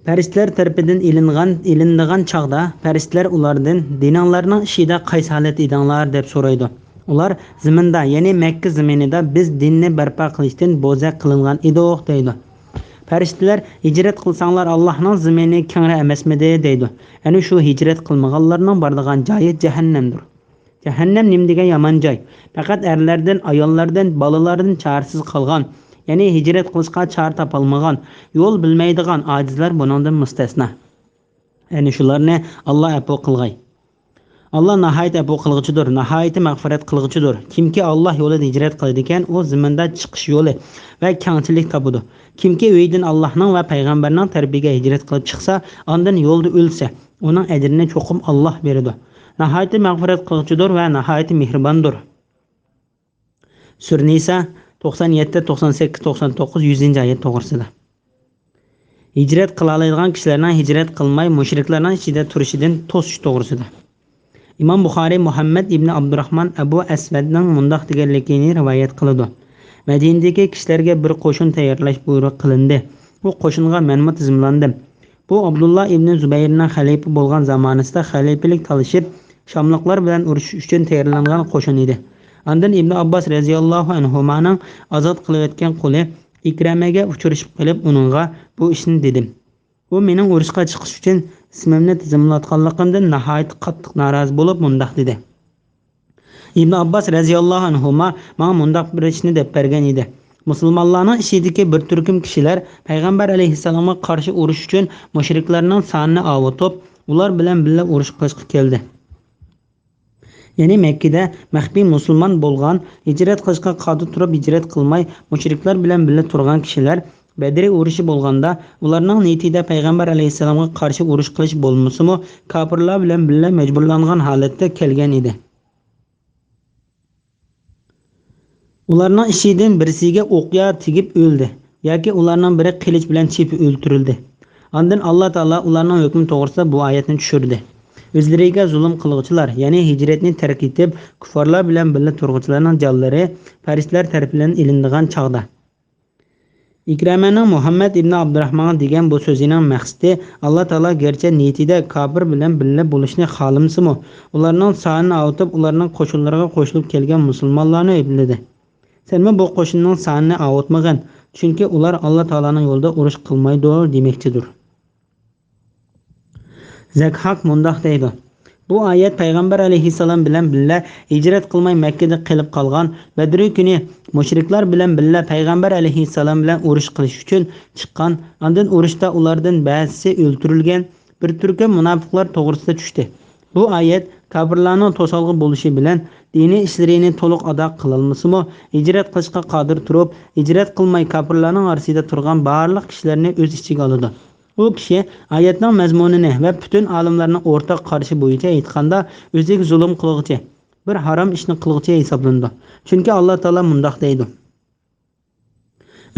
پەرىشتىلەر تەرىپىدىن ئېلىنغان، ئېلىنىدىغان چاغدا، پەرىشتىلەر ئۇلاردىن: «دىنىڭلارنىڭ ئىچىدە قايسى ھالەتتە ئىدىڭلار؟» دەپ سورايدۇ. ئۇلار: «زېمىندا، يەنى مەككە زېمىنىدا بىز دىننى بەرپا قىلىشتىن بوزەك قىلىنغان ئىدۇق» دەيدۇ. پەرىشتىلەر: «ھىجرەت قىلساڭلار، ئاللاھنىڭ زېمىنى كەڭرى ئەمەسمىدى؟» دەيدۇ. ئەنە شۇ ھىجرەت قىلمىغانلارنىڭ بارىدىغان جايى جەھەننەمدۇر. جەھەننەم نېمە دېگەن يامان جاي! پەقەت ئەرلەردىن، ئاياللاردىن، بالىلاردىن چارىسىز قالغان، يەنى ھىجرەت قىلىشقا چارە تاپالمىغان، يول بىلمەيدىغان ئاجىزلار بۇنىڭدىن مۇستەسنا. يەنى شۇلارنى ئاللا ئەپۇ قىلغاي. ئاللا ناھايىتى ئەپۇ قىلغۇچىدۇر، ناھايىتى مەغپىرەت قىلغۇچىدۇر. كىمكى ئاللا يولىدا ھىجرەت قىلىدىكەن، ئۇ زېمىندا چىقىش يولى ۋە كەڭچىلىك تاپىدۇ. كىمكى ئۆيىدىن ئاللانىڭ ۋە پەيغەمبەرنىڭ تەرىپىگە ھىجرەت قىلىپ چىقسا، ئاندىن يولدا ئۆلسە، ئۇنىڭ ئەجرىنى چوقۇم ئاللا بېرىدۇ. ناھايىتى مەغپىرەت قىلغۇچىدۇر ۋە ناھايىتى مېھرىباندۇر. سۈرە نىسا، توقسان يەتتە، توقسان سەككىز، توقسان توققۇز، يۈزىنچى ئايەت توغرىسىدا. ھىجرەت قىلالايدىغان كىشىلەرنىڭ ھىجرەت قىلماي مۇشرىكلارنىڭ ئىچىدە تۇرۇشىدىن توسۇش توغرىسىدا. ئىمام بۇخارىي مۇھەممەد ئىبنى ئابدۇراخمان ئەبۇ ئەسۋەدنىڭ مۇنداق دېگەنلىكىنى رىۋايەت قىلىدۇ: مەدىنىدىكى كىشىلەرگە بىر قوشۇن تەييارلاش بۇيرۇق قىلىندى. بۇ قوشۇنغا مەنمۇ تىزىملاندىم. بۇ ئابدۇللا ئىبنى زۇبەيرنىڭ خەلىپە بولغان زامانىسىدا خەلىپىلىك تالىشىپ، شاملۇقلار بىلەن ئۇرۇشۇش ئۈچۈن تەييارلانغان قوشۇن ئىدى. ئاندىن ئىبنى ئابباس رەزىياللاھۇ ئەنھۇمانىڭ ئازاد قىلىۋەتكەن قۇلى ئىكرەمەگە ئۇچرىشىپ قېلىپ، ئۇنىڭغا بۇ ئىشنى دېدىم. ئۇ مېنىڭ ئۇرۇشقا چىقىش ئۈچۈن ئىسمىمنى تىزىملاتقانلىقىمدىن ناھايىتى قاتتىق نارازى بولۇپ، مۇنداق دېدى: ئىبنى ئابباس رەزىياللاھۇ ئەنھۇما ماڭا مۇنداق بىر ئىشنى دەپ بەرگەن ئىدى. مۇسۇلمانلارنىڭ ئىچىدىكى بىر تۈركۈم كىشىلەر پەيغەمبەر ئەلەيھىسسالامغا قارشى ئۇرۇش ئۈچۈن مۇشرىكلارنىڭ سانىنى ئاۋۇتۇپ، ئۇلار بىلەن بىللە ئۇرۇش قىلىشقا كەلدى. يەنى مەككىدە مەخپىي مۇسۇلمان بولغان، ھىجرەت قىلىشقا قادىر تۇرۇپ ھىجرەت قىلماي، مۇشرىكلار بىلەن بىللە تۇرغان كىشىلەر بەدرى ئۇرۇشى بولغاندا، ئۇلارنىڭ نىيىتىدە پەيغەمبەر ئەلەيھىسسالامغا قارشى ئۇرۇش قىلىش بولمىسىمۇ، كاپىرلار بىلەن بىللە مەجبۇرلانغان ھالەتتە كەلگەن ئىدى. ئۇلارنىڭ ئىچىدىن بىرسىگە ئوقيا تېگىپ ئۆلدى ياكى ئۇلارنىڭ بىرى قىلىچ بىلەن چېپىپ ئۆلتۈرۈلدى. ئاندىن ئاللا تائالا ئۇلارنىڭ ھۆكمى توغرىسىدا بۇ ئايەتنى چۈشۈردى. ئۆزلىرىگە زۇلۇم قىلغۇچىلار، يەنى ھىجرەتنى تەرك ئېتىپ، كۇففارلار بىلەن بىللە تۇرغۇچىلارنىڭ جانلىرى پەرىشتىلەر تەرىپىدىن ئېلىنىدىغان چاغدا. ئىكرىمەنىڭ مۇھەممەد ئىبنى ئابدۇراخمانغا دېگەن بۇ سۆزىنىڭ مەقسىتى، ئاللا تائالا گەرچە نىيىتىدە كاپىر بىلەن بىللە بولۇشنى خالىمىسىمۇ، ئۇلارنىڭ سانىنى ئاۋۇتۇپ، ئۇلارنىڭ قوشۇنلىرىغا قوشۇلۇپ كەلگەن مۇسۇلمانلارنى ئەيىبلىدى. سەنمۇ بۇ قوشۇننىڭ سانىنى ئاۋۇتمىغىن، چۈنكى ئۇلار ئاللا تائالانىڭ يولىدا ئۇرۇش قىلمايدۇ دېمەكچىدۇر. زەكھاك مۇنداق دەيدۇ: بۇ ئايەت پەيغەمبەر ئەلەيھىسسالام بىلەن بىللە ھىجرەت قىلماي مەككىدە قېلىپ قالغان، بەدرى كۈنى مۇشرىكلار بىلەن بىللە پەيغەمبەر ئەلەيھىسسالام بىلەن ئۇرۇش قىلىش ئۈچۈن چىققان، ئاندىن ئۇرۇشتا ئۇلاردىن بەزىسى ئۆلتۈرۈلگەن، بىر تۈركۈم مۇناپىقلار توغرىسىدا چۈشتى. بۇ ئايەت كاپىرلارنىڭ توسالغۇ بولۇشى بىلەن دىنىي ئىشلىرىنى تولۇق ئادا قىلالمىسىمۇ، ھىجرەت قىلىشقا قادىر تۇرۇپ، ھىجرەت قىلماي كاپىرلارنىڭ ئارىسىدا تۇرغان بارلىق كىشىلەرنى ئۆز ئىچىگە ئالىدۇ. ئۇ كىشى ئايەتنىڭ مەزمۇنىنى ۋە پۈتۈن ئالىملارنىڭ ئورتاق قارىشى بويىچە ئېيتقاندا، ئۆزىگە زۇلۇم قىلغۇچى، بىر ھارام ئىشنى قىلغۇچى ھېسابلىنىدۇ. چۈنكى ئاللا تائالا مۇنداق دەيدۇ: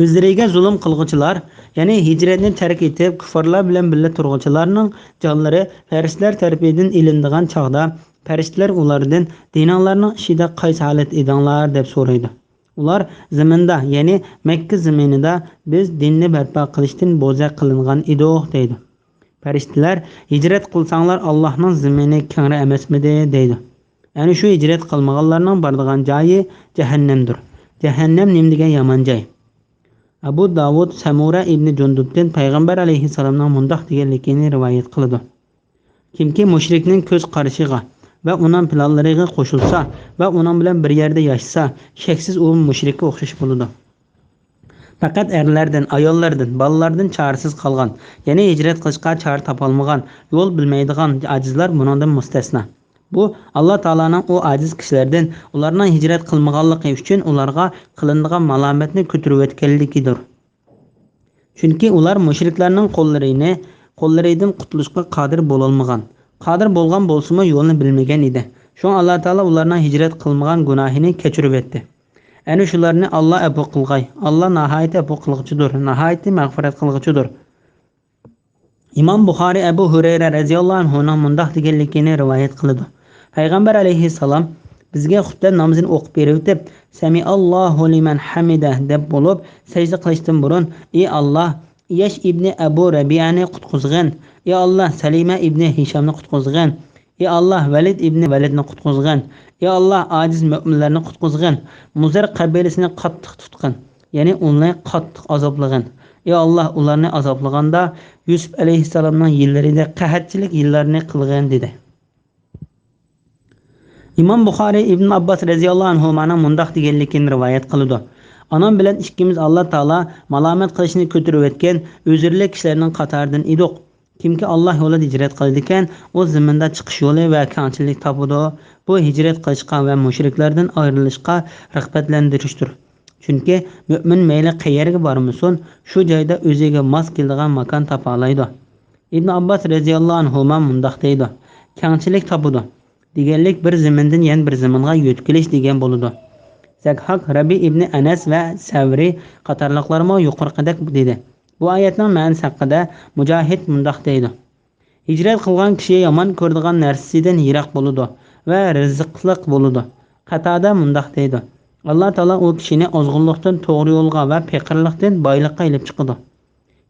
ئۆزلىرىگە زۇلۇم قىلغۇچىلار، يەنى ھىجرەتنى تەرك ئېتىپ، كۇففارلار بىلەن بىللە تۇرغۇچىلارنىڭ جانلىرى پەرىشتىلەر تەرىپىدىن ئېلىنىدىغان چاغدا، پەرىشتىلەر ئۇلاردىن، دىنىڭلارنىڭ ئىچىدە قايسى ھالەتتە ئىدىڭلار؟ دەپ سورايدۇ. ئۇلار زېمىندا، يەنى مەككە زېمىنىدا بىز دىننى بەرپا قىلىشتىن بوزەك قىلىنغان ئىدۇق، دەيدۇ. پەرىشتىلەر، ھىجرەت قىلساڭلار ئاللاھنىڭ زېمىنى كەڭرى ئەمەسمىدى؟ دەيدۇ. ئەنە شۇ ھىجرەت قىلمىغانلارنىڭ بارىدىغان جايى جەھەننەمدۇر. جەھەننەم نېمە دېگەن يامان جاي! ئەبۇ داۋۇد سەمۇرە ئىبنى جۇندۇبتىن پەيغەمبەر ئەلەيھىسسالامنىڭ مۇنداق دېگەنلىكىنى رىۋايەت قىلىدۇ: كىمكى مۇشرىكنىڭ كۆز قارىشىغا ۋە ئۇنىڭ پىلانلىرىغا قوشۇلسا ۋە ئۇنىڭ بىلەن بىر يەردە ياشىسا، شەكسىز ئۇ مۇشرىككە ئوخشاش بولىدۇ. پەقەت ئەرلەردىن، ئاياللاردىن، بالىلاردىن چارىسىز قالغان، يەنى ھىجرەت قىلىشقا چارە تاپالمىغان، يول بىلمەيدىغان ئاجىزلار بۇنىڭدىن مۇستەسنا. بۇ، ئاللا تائالانىڭ ئۇ ئاجىز كىشىلەردىن ئۇلارنىڭ ھىجرەت قىلمىغانلىقى ئۈچۈن ئۇلارغا قىلىنىدىغان مالامەتنى كۆتۈرۈۋەتكەنلىكىدۇر. چۈنكى ئۇلار مۇشرىكلارنىڭ قوللىرىنى، قوللىرىدىن قۇتۇلۇشقا قادىر بولالمىغان. قادىر بولغان بولسىمۇ، يولنى بىلمىگەن ئىدى. شۇڭا ئاللا تائالا ئۇلارنىڭ ھىجرەت قىلمىغان گۇناھىنى كەچۈرۈۋەتتى. ئەنە شۇلارنى ئاللا ئەپۇ قىلغاي. ئاللا ناھايىتى ئەپۇ قىلغۇچىدۇر، ناھايىتى مەغپىرەت قىلغۇچىدۇر. ئىمام بۇخارى ئەبۇ ھۇرەيرە رەزىياللاھۇ ئەنھۇنىڭ مۇنداق دېگەنلىكىنى رىۋايەت قىلىدۇ. پەيغەمبەر ئەلەيھىسسالام بىزگە خۇتبە نامىزىنى ئوقۇپ بېرىۋېتىپ، سەمىئاللاھۇ لىمەن ھەمىدە دەپ بولۇپ، سەجدە قىلىشتىن بۇرۇن، ئى ئاللا، ئىياش ئىبنى ئەبۇ رەبىئەنى قۇتقۇزغىن، ئى ئاللا، سەلىمە ئىبنى ھىشامنى قۇتقۇزغىن، ئى ئاللا، ۋەلىد ئىبنى ۋەلىدنى قۇتقۇزغىن، ئى ئاللا، ئاجىز مۆمىنلەرنى قۇتقۇزغىن، مۇزەر قەبىلىسىنى قاتتىق تۇتقىن، يەنى ئۇنى قاتتىق ئازابلىغىن. ئى ئاللا، ئۇلارنى ئازابلىغاندا يۈسۈپ ئەلەيھىسسالامنىڭ يىللىرىدەك قەھەتچىلىك يىللارنى قىلغىن، دېدى. ئىمام بۇخارى ئىبن ئابباس رەزىياللاھۇ ئەنھۇمانىڭ مۇنداق دېگەنلىكىنى رىۋايەت قىلىدۇ: ئانام بىلەن ئىككىمىز ئاللا تائالا مالامەت قىلىشنى كۆتۈرۈۋەتكەن ئۆزۈرلۈك كىشىلەرنىڭ قاتارىدىن ئىدۇق. كىمكى ئاللا يولىدا ھىجرەت قىلىدىكەن، ئۇ زېمىندا چىقىش يولى ۋە كەڭچىلىك تاپىدۇ. بۇ ھىجرەت قىلىشقا ۋە مۇشرىكلاردىن ئايرىلىشقا رىغبەتلەندۈرۈشتۇر. چۈنكى مۆمىن مەيلى قەيەرگە بارمىسۇن، شۇ جايدا ئۆزىگە ماس كېلىدىغان ماكان تاپالايدۇ. ئىبن ئابباس رەزىياللاھۇ ئەنھۇما مۇنداق دەيدۇ: كەڭچىلىك تاپىدۇ دېگەنلىك بىر زېمىندىن يەنە بىر زېمىنغا يۆتكىلىش دېگەن بولىدۇ. زەكھاك، رەبى ئىبنى ئەنەس ۋە سەۋرى قاتارلىقلارمۇ يۇقىرىقىدەك دېدى. بۇ ئايەتنىڭ مەنىسى ھەققىدە مۇجاھىد مۇنداق دەيدۇ: ھىجرەت قىلغان كىشى يامان كۆرىدىغان نەرسىسىدىن يىراق بولىدۇ ۋە رىزىقلىق بولىدۇ. قاتادە مۇنداق دەيدۇ: ئاللا تائالا ئۇ كىشىنى ئازغۇنلۇقتىن توغرا يولغا ۋە پېقىرلىقتىن بايلىققا ئېلىپ چىقىدۇ.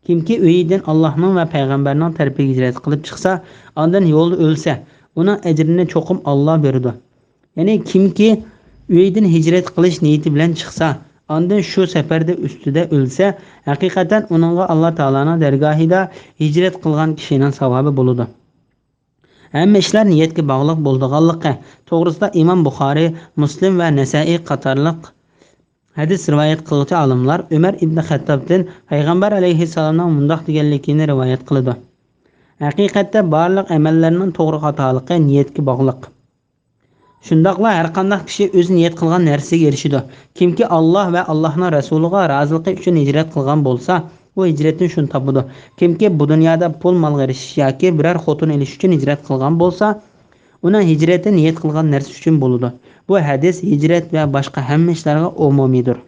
كىمكى ئۆيىدىن ئاللاھنىڭ ۋە پەيغەمبەرنىڭ تەرىپىگە ھىجرەت قىلىپ چىقسا، ئاندىن يولدا ئۆلسە، ئۇنىڭ ئەجرىنى چوقۇم ئاللا بېرىدۇ. يەنى كىمكى ئۆيىدىن ھىجرەت قىلىش نىيىتى بىلەن چىقسا، ئاندىن شۇ سەپەردە ئۈستىدە ئۆلسە، ھەقىقەتەن ئۇنىڭغا ئاللا تائالانىڭ دەرگاھىدا ھىجرەت قىلغان كىشىنىڭ ساۋابى بولىدۇ. ھەممە ئىشلار نىيەتكە باغلىق بولىدىغانلىقى توغرىسىدا ئىمام بۇخارى، مۇسلىم ۋە نەسەئى قاتارلىق ھەدىس رىۋايەت قىلغۇچى ئالىملار ئۆمەر ئىبنى خەتتابتىن پەيغەمبەر ئەلەيھىسسالامنىڭ مۇنداق دېگەنلىكىنى رىۋايەت قىلىدۇ: ھەقىقەتتە بارلىق ئەمەللەرنىڭ توغرا خاتالىقى نىيەتكە باغلىق. شۇنداقلا ھەرقانداق كىشى ئۆزى نىيەت قىلغان نەرسىگە ئېرىشىدۇ. كىمكى ئاللا ۋە ئاللانىڭ رەسۇلىغا رازىلىقى ئۈچۈن ھىجرەت قىلغان بولسا، ئۇ ھىجرەتتىن شۇنى تاپىدۇ. كىمكى بۇ دۇنيادا پۇل مالغا ئېرىشىش ياكى بىرەر خوتۇن ئېلىش ئۈچۈن ھىجرەت قىلغان بولسا، ئۇنىڭ ھىجرىتى نىيەت قىلغان نەرسە ئۈچۈن بولىدۇ. بۇ ھەدىس ھىجرەت ۋە باشقا ھەممە ئىشلارغا ئومۇمىيدۇر.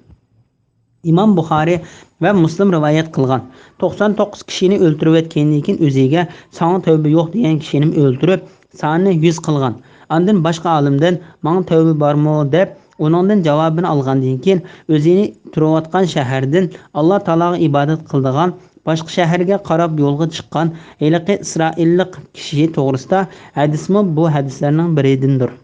ئىمام بۇخارى ۋە مۇسلىم رىۋايەت قىلغان: توقسان توققۇز كىشىنى ئۆلتۈرۈۋەتكەندىن كېيىن ئۆزىگە، ساڭا تەۋبە يوق دېگەن كىشىنىمۇ ئۆلتۈرۈپ، سانىنى يۈز قىلغان. ئاندىن باشقا ئالىمدىن ماڭا تەۋبە بارمۇ دەپ ئۇنىڭدىن جاۋابىنى ئالغاندىن كېيىن، ئۆزىنى تۇرۇۋاتقان شەھەردىن ئاللا تائالاغا ئىبادەت قىلىدىغان باشقا شەھەرگە قاراپ يولغا چىققان ھېلىقى ئىسرائىللىق كىشى توغرىسىدا ھەدىسمۇ بۇ ھەدىسلەرنىڭ بىرىدىندۇر.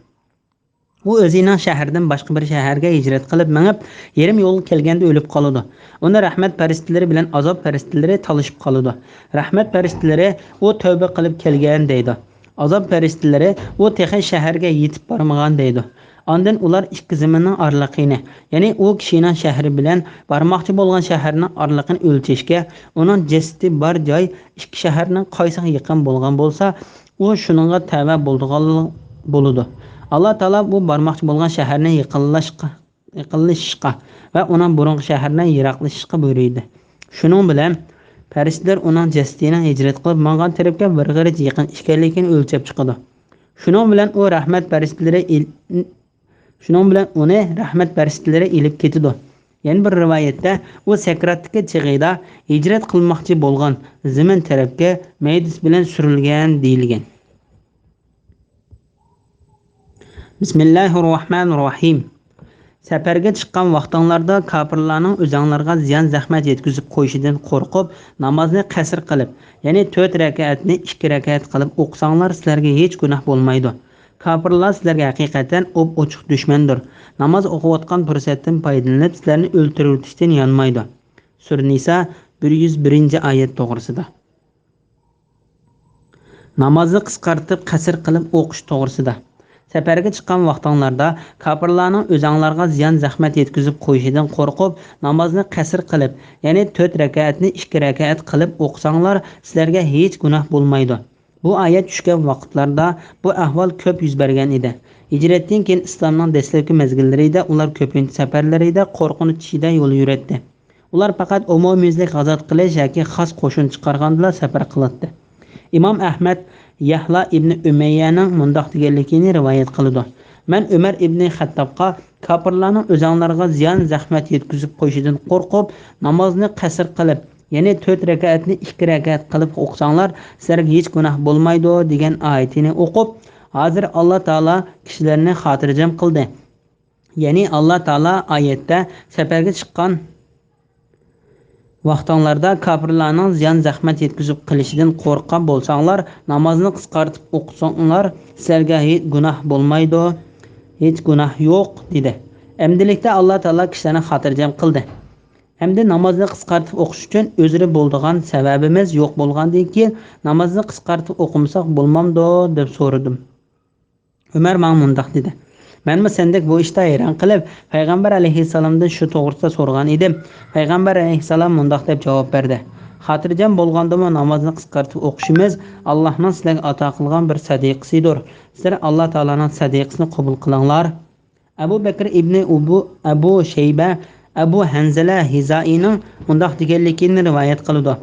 ئۇ ئۆزىنىڭ شەھىرىدىن باشقا بىر شەھەرگە ھىجرەت قىلىپ مېڭىپ، يېرىم يولغا كەلگەندە ئۆلۈپ قالىدۇ. ئۇنى رەھمەت پەرىشتىلىرى بىلەن ئازاب پەرىشتىلىرى تالىشىپ قالىدۇ. رەھمەت پەرىشتىلىرى، «ئۇ تەۋبە قىلىپ كەلگەن» دەيدۇ. ئازاب پەرىشتىلىرى، «ئۇ تېخى شەھەرگە يېتىپ بارمىغان» دەيدۇ. ئاندىن ئۇلار ئىككى زېمىننىڭ ئارىلىقىنى، يەنى ئۇ كىشىنىڭ شەھىرى بىلەن بارماقچى بولغان شەھەرنىڭ ئارىلىقىنى ئۆلچەشكە، ئۇنىڭ جەسىتى بار جاي ئىككى شەھەرنىڭ قايسىغا يېقىن بولغان بولسا، ئۇ شۇنىڭغا تەۋە بولىدىغانلىق بولىدۇ. ئاللا تائالا بۇ بارماقچى بولغان شەھەرنى يېقىنلاشقا، يېقىنلىشىشقا ۋە ئۇنىڭ بۇرۇنقى شەھىرىنى يىراقلىشىشقا بۇيرۇيدۇ. شۇنىڭ بىلەن پەرىشتىلەر ئۇنىڭ جەسىتىنىڭ ھىجرەت قىلىپ ماڭغان تەرەپكە بىر غېرىچ يېقىن ئىكەنلىكىنى ئۆلچەپ چىقىدۇ. شۇنىڭ بىلەن ئۇ رەھمەت پەرىشتىلىرى ئىل-، شۇنىڭ بىلەن ئۇنى رەھمەت پەرىشتىلىرى ئېلىپ كېتىدۇ. يەنە بىر رىۋايەتتە، ئۇ سەكراتتىكى چېغىدا ھىجرەت قىلماقچى بولغان زېمىن تەرەپكە مەيدىسى بىلەن سۈرۈلگەن دېيىلگەن. بىسمىللاھىررەھمانىررەھىم. سەپەرگە چىققان ۋاقتىڭلاردا كاپىرلارنىڭ ئۆزەڭلارغا زىيان-زەخمەت يەتكۈزۈپ قويۇشىدىن قورقۇپ، نامازنى قەسىر قىلىپ، يەنى تۆت رەكەتنى ئىككى رەكەت قىلىپ ئوقۇساڭلار، سىلەرگە ھېچ گۇناھ بولمايدۇ. كاپىرلار سىلەرگە ھەقىقەتەن ئوپئوچۇق دۈشمەندۇر. ناماز ئوقۇۋاتقان پۇرسەتتىن پايدىلىنىپ، سىلەرنى ئۆلتۈرۈۋېتىشتىن يانمايدۇ. سۈرە نىسا، بىر يۈز بىرىنچى ئايەت توغرىسىدا. نامازنى قىسقارتىپ، قەسىر قىلىپ ئوقۇش توغرىسىدا. سەپەرگە چىققان ۋاقتىڭلاردا كاپىرلارنىڭ ئۆزەڭلارغا زىيان-زەخمەت يەتكۈزۈپ قويۇشىدىن قورقۇپ، نامازنى قەسىر قىلىپ، يەنى تۆت رەكەتنى ئىككى رەكەت قىلىپ ئوقۇساڭلار، سىلەرگە ھېچ گۇناھ بولمايدۇ. بۇ ئايەت چۈشكەن ۋاقىتلاردا بۇ ئەھۋال كۆپ يۈز بەرگەن ئىدى. ھىجرەتتىن كېيىن ئىسلامنىڭ دەسلەپكى مەزگىللىرىدە ئۇلار كۆپىنچە سەپەرلىرىدە قورقۇنچ ئىچىدە يول يۈرەتتى. ئۇلار پەقەت ئومۇميۈزلۈك غازات قىلىش ياكى خاس قوشۇن چىقارغاندىلا سەپەر قىلاتتى. ئىمام ئەھمەد يەھلا ئىبنى ئۈمەييەنىڭ مۇنداق دېگەنلىكىنى رىۋايەت قىلىدۇ: مەن ئۆمەر ئىبنى خەتتابقا، كاپىرلارنىڭ ئۆزەڭلارغا زىيان-زەخمەت يەتكۈزۈپ قويۇشىدىن قورقۇپ، نامازنى قەسىر قىلىپ، يەنى تۆت رەكەتنى ئىككى رەكەت قىلىپ ئوقۇساڭلار، سىلەرگە ھېچ گۇناھ بولمايدۇ، دېگەن ئايىتىنى ئوقۇپ، ھازىر ئاللا تائالا كىشىلەرنى خاتىرجەم قىلدى. يەنى ئاللا تائالا ئايەتتە سەپەرگە چىققان ۋاقتىڭلاردا كاپىرلارنىڭ زىيان-زەخمەت يەتكۈزۈپ قېلىشىدىن قورققان بولساڭلار، نامازنى قىسقارتىپ ئوقۇساڭلار، سىلەرگە ھېچ گۇناھ بولمايدۇ، ھېچ گۇناھ يوق، دېدى. ئەمدىلىكتە ئاللا تائالا كىشىلەرنى خاتىرجەم قىلدى ھەمدە نامازنى قىسقارتىپ ئوقۇش ئۈچۈن ئۆزرە بولىدىغان سەۋەبىمىز يوق بولغاندىن كېيىن، نامازنى قىسقارتىپ ئوقۇمىساق بولمامدۇ، دەپ سورىدىم. ئۆمەر ماڭا مۇنداق دېدى: مەنمۇ سەندەك بۇ ئىشتا ھەيران قېلىپ، پەيغەمبەر ئەلەيھىسسالامدىن شۇ توغرىسىدا سورىغان ئىدىم. پەيغەمبەر ئەلەيھىسسالام مۇنداق دەپ جاۋاب بەردى: خاتىرجەم بولغاندىمۇ نامازنى قىسقارتىپ ئوقۇشىمىز ئاللاھنىڭ سىلەرگە ئاتا قىلغان بىر سەدىقىسىدۇر. سىلەر ئاللا تائالانىڭ سەدىقىسىنى قوبۇل قىلىڭلار. ئەبۇ بەكرى ئىبنى ئۇبۇ، ئەبۇ شەيبە، ئەبۇ ھەنزەلە ھىزائىنىڭ مۇنداق دېگەنلىكىنى رىۋايەت قىلىدۇ: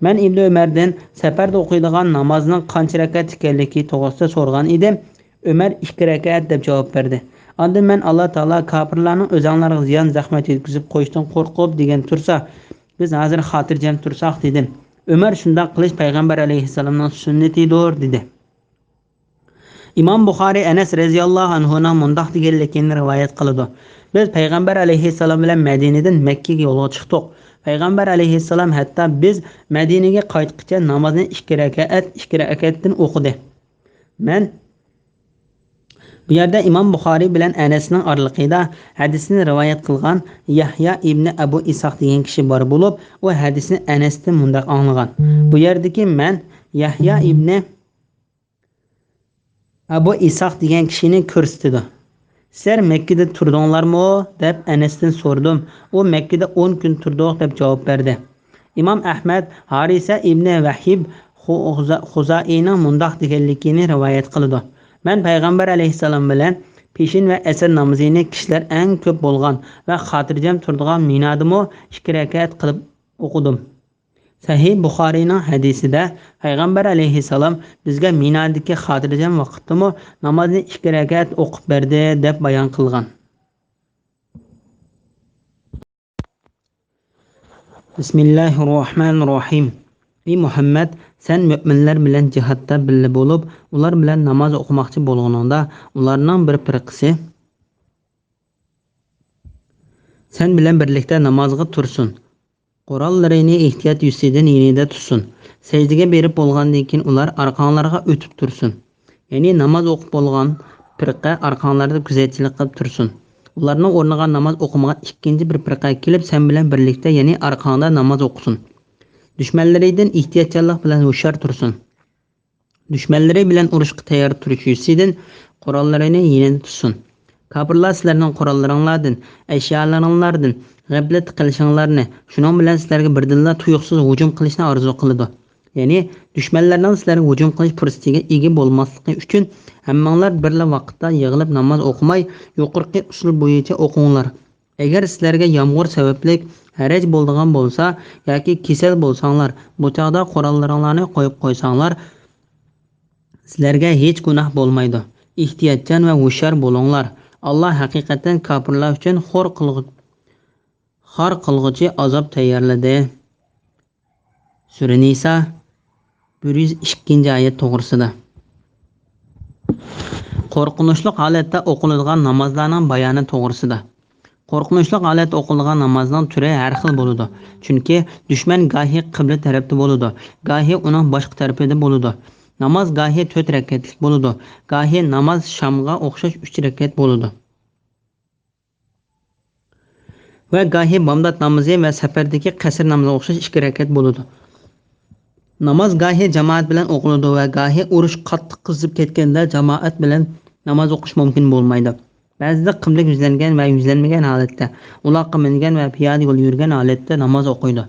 مەن ئىبنى ئۆمەردىن سەپەردە ئوقۇيدىغان نامازنىڭ قانچە رەكەت ئىكەنلىكى توغرىسىدا سورىغان ئىدىم. ئۆمەر ئىككى رەكەت دەپ جاۋاب بەردى. ئاندىن مەن ئاللا تائالا كاپىرلارنىڭ ئۆزەڭلارغا زىيان-زەخمەت يەتكۈزۈپ قويۇشتىن قورقۇپ دېگەن تۇرسا، بىز ھازىر خاتىرجەم تۇرساق، دېدىم. ئۆمەر شۇنداق قىلىش پەيغەمبەر ئەلەيھىسسالامنىڭ سۈننىتىدۇر، دېدى. ئىمام بۇخارىي ئەنەس رەزىياللاھۇ ئەنھۇنىڭ مۇنداق دېگەنلىكىنى رىۋايەت قىلىدۇ: بىز پەيغەمبەر ئەلەيھىسسالام بىلەن مەدىنىدىن مەككىگە يولغا چىقتۇق. پەيغەمبەر ئەلەيھىسسالام ھەتتا بىز مەدىنىگە قايتقىچە نامازنى ئىككى رەكەت، ئىككى رەكەتتىن ئوقۇدى. مەن بۇ يەردە ئىمام بۇخارىي بىلەن ئەنەسنىڭ ئارىلىقىدا ھەدىسنى رىۋايەت قىلغان يەھيا ئىبنى ئەبۇ ئىسھاق دېگەن كىشى بار بولۇپ، ئۇ ھەدىسنى ئەنەستىن مۇنداق ئاڭلىغان. بۇ يەردىكى مەن يەھيا ئىبنى ئەبۇ ئىسھاق دېگەن كىشىنى كۆرسىتىدۇ. سىلەر مەككىدە تۇردۇڭلارمۇ؟ دەپ ئەنەستىن سورىدىم. ئۇ مەككىدە ئون كۈن تۇردۇق دەپ جاۋاب بەردى. ئىمام ئەھمەد ھارىسە ئىبنى ۋەھىب خۇ-، خۇزا-، خۇزائىنىڭ مۇنداق دېگەنلىكىنى رىۋايەت قىلىدۇ: مەن پەيغەمبەر ئەلەيھىسسالام بىلەن پېشىن ۋە ئەسىر نامىزىنى كىشىلەر ئەڭ كۆپ بولغان ۋە خاتىرجەم تۇرىدىغان مىنادىمۇ ئىككى رەكەت قىلىپ ئوقۇدۇم. سەھىھ بۇخارىينىڭ ھەدىسىدە پەيغەمبەر ئەلەيھىسسالام بىزگە مىنادىكى خاتىرجەم ۋاقىتتىمۇ نامازنى ئىككى رەكەت ئوقۇپ بەردى، دەپ بايان قىلغان. بىسمىللاھىررەھمانىررەھىم. ئى مۇھەممەد، سەن مۆمىنلەر بىلەن جىھادتا بىللە بولۇپ، ئۇلار بىلەن ناماز ئوقۇماقچى بولغىنىڭدا، ئۇلارنىڭ بىر پىرقىسى سەن بىلەن بىرلىكتە نامازغا تۇرسۇن. قوراللىرىنى ئېھتىيات يۈزىسىدىن يېنىدا تۇتسۇن. سەجدىگە بېرىپ بولغاندىن كېيىن ئۇلار ئارقاڭلارغا ئۆتۈپ تۇرسۇن. يەنى ناماز ئوقۇپ بولغان پىرقە ئارقاڭلاردا كۆزەتچىلىك قىلىپ تۇرسۇن. ئۇلارنىڭ ئورنىغا ناماز ئوقۇمىغان ئىككىنچى بىر پىرقە كېلىپ سەن بىلەن بىرلىكتە، يەنى ئارقاڭدا ناماز ئوقۇسۇن. دۈشمەنلىرىدىن ئېھتىياتچانلىق بىلەن ھوشيار تۇرسۇن. دۈشمەنلىرى بىلەن ئۇرۇشقا تەييار تۇرۇش يۈزىسىدىن قوراللىرىنى يېنىدا تۇتسۇن. كاپىرلار سىلەرنىڭ قوراللىرىڭلاردىن، ئەشيالىرىڭلاردىن غەپلەتتە قېلىشىڭلارنى، شۇنىڭ بىلەن سىلەرگە بىردىنلا تۇيۇقسىز ھۇجۇم قىلىشنى ئارزۇ قىلىدۇ. يەنى دۈشمەنلەرنىڭ سىلەرگە ھۇجۇم قىلىش پۇرسىتىگە ئىگە بولماسلىقى ئۈچۈن ھەممىڭلار بىرلا ۋاقىتتا يىغىلىپ ناماز ئوقۇماي، يۇقىرىقى ئۇسۇل بويىچە ئوقۇڭلار. ئەگەر سىلەرگە يامغۇر سەۋەبلىك ھەرەج بولىدىغان بولسا ياكى كېسەل بولساڭلار، بۇ چاغدا قوراللىرىڭلارنى قويۇپ قويساڭلار، سىلەرگە ھېچ گۇناھ بولمايدۇ. ئېھتىياتچان ۋە ھوشيار بولۇڭلار. ئاللا ھەقىقەتەن كاپىرلار ئۈچۈن خور قىلغۇ-، خار قىلغۇچى ئازاب تەييارلىدى. سۈرە نىسا، بىر يۈز ئىككىنچى ئايەت توغرىسىدا. قورقۇنچلۇق ھالەتتە ئوقۇلىدىغان نامازلارنىڭ بايانى توغرىسىدا. قورقۇنچلۇق ھالەتتە ئوقۇلىدىغان نامازنىڭ تۈرى ھەر خىل بولىدۇ. چۈنكى دۈشمەن گاھى قىبلە تەرەپتە بولىدۇ، گاھى ئۇنىڭ باشقا تەرىپىدە بولىدۇ. ناماز گاھى تۆت رەكەتلىك بولىدۇ، گاھى ناماز شامغا ئوخشاش ئۈچ رەكەت بولىدۇ. ۋە گاھى بامدات نامىزى ۋە سەپەردىكى قەسىر نامىزىغا ئوخشاش ئىككى رەكەت بولىدۇ. ناماز گاھى جامائەت بىلەن ئوقۇلىدۇ ۋە گاھى ئۇرۇش قاتتىق قىزىپ كەتكەندە جامائەت بىلەن ناماز ئوقۇش مۇمكىن بولمايدۇ. بەزىدە قىبلىگە يۈزلەنگەن ۋە يۈزلەنمىگەن ھالەتتە، ئۇلاققا مىنگەن ۋە پىيادە يول يۈرگەن ھالەتتە ناماز ئوقۇيدۇ.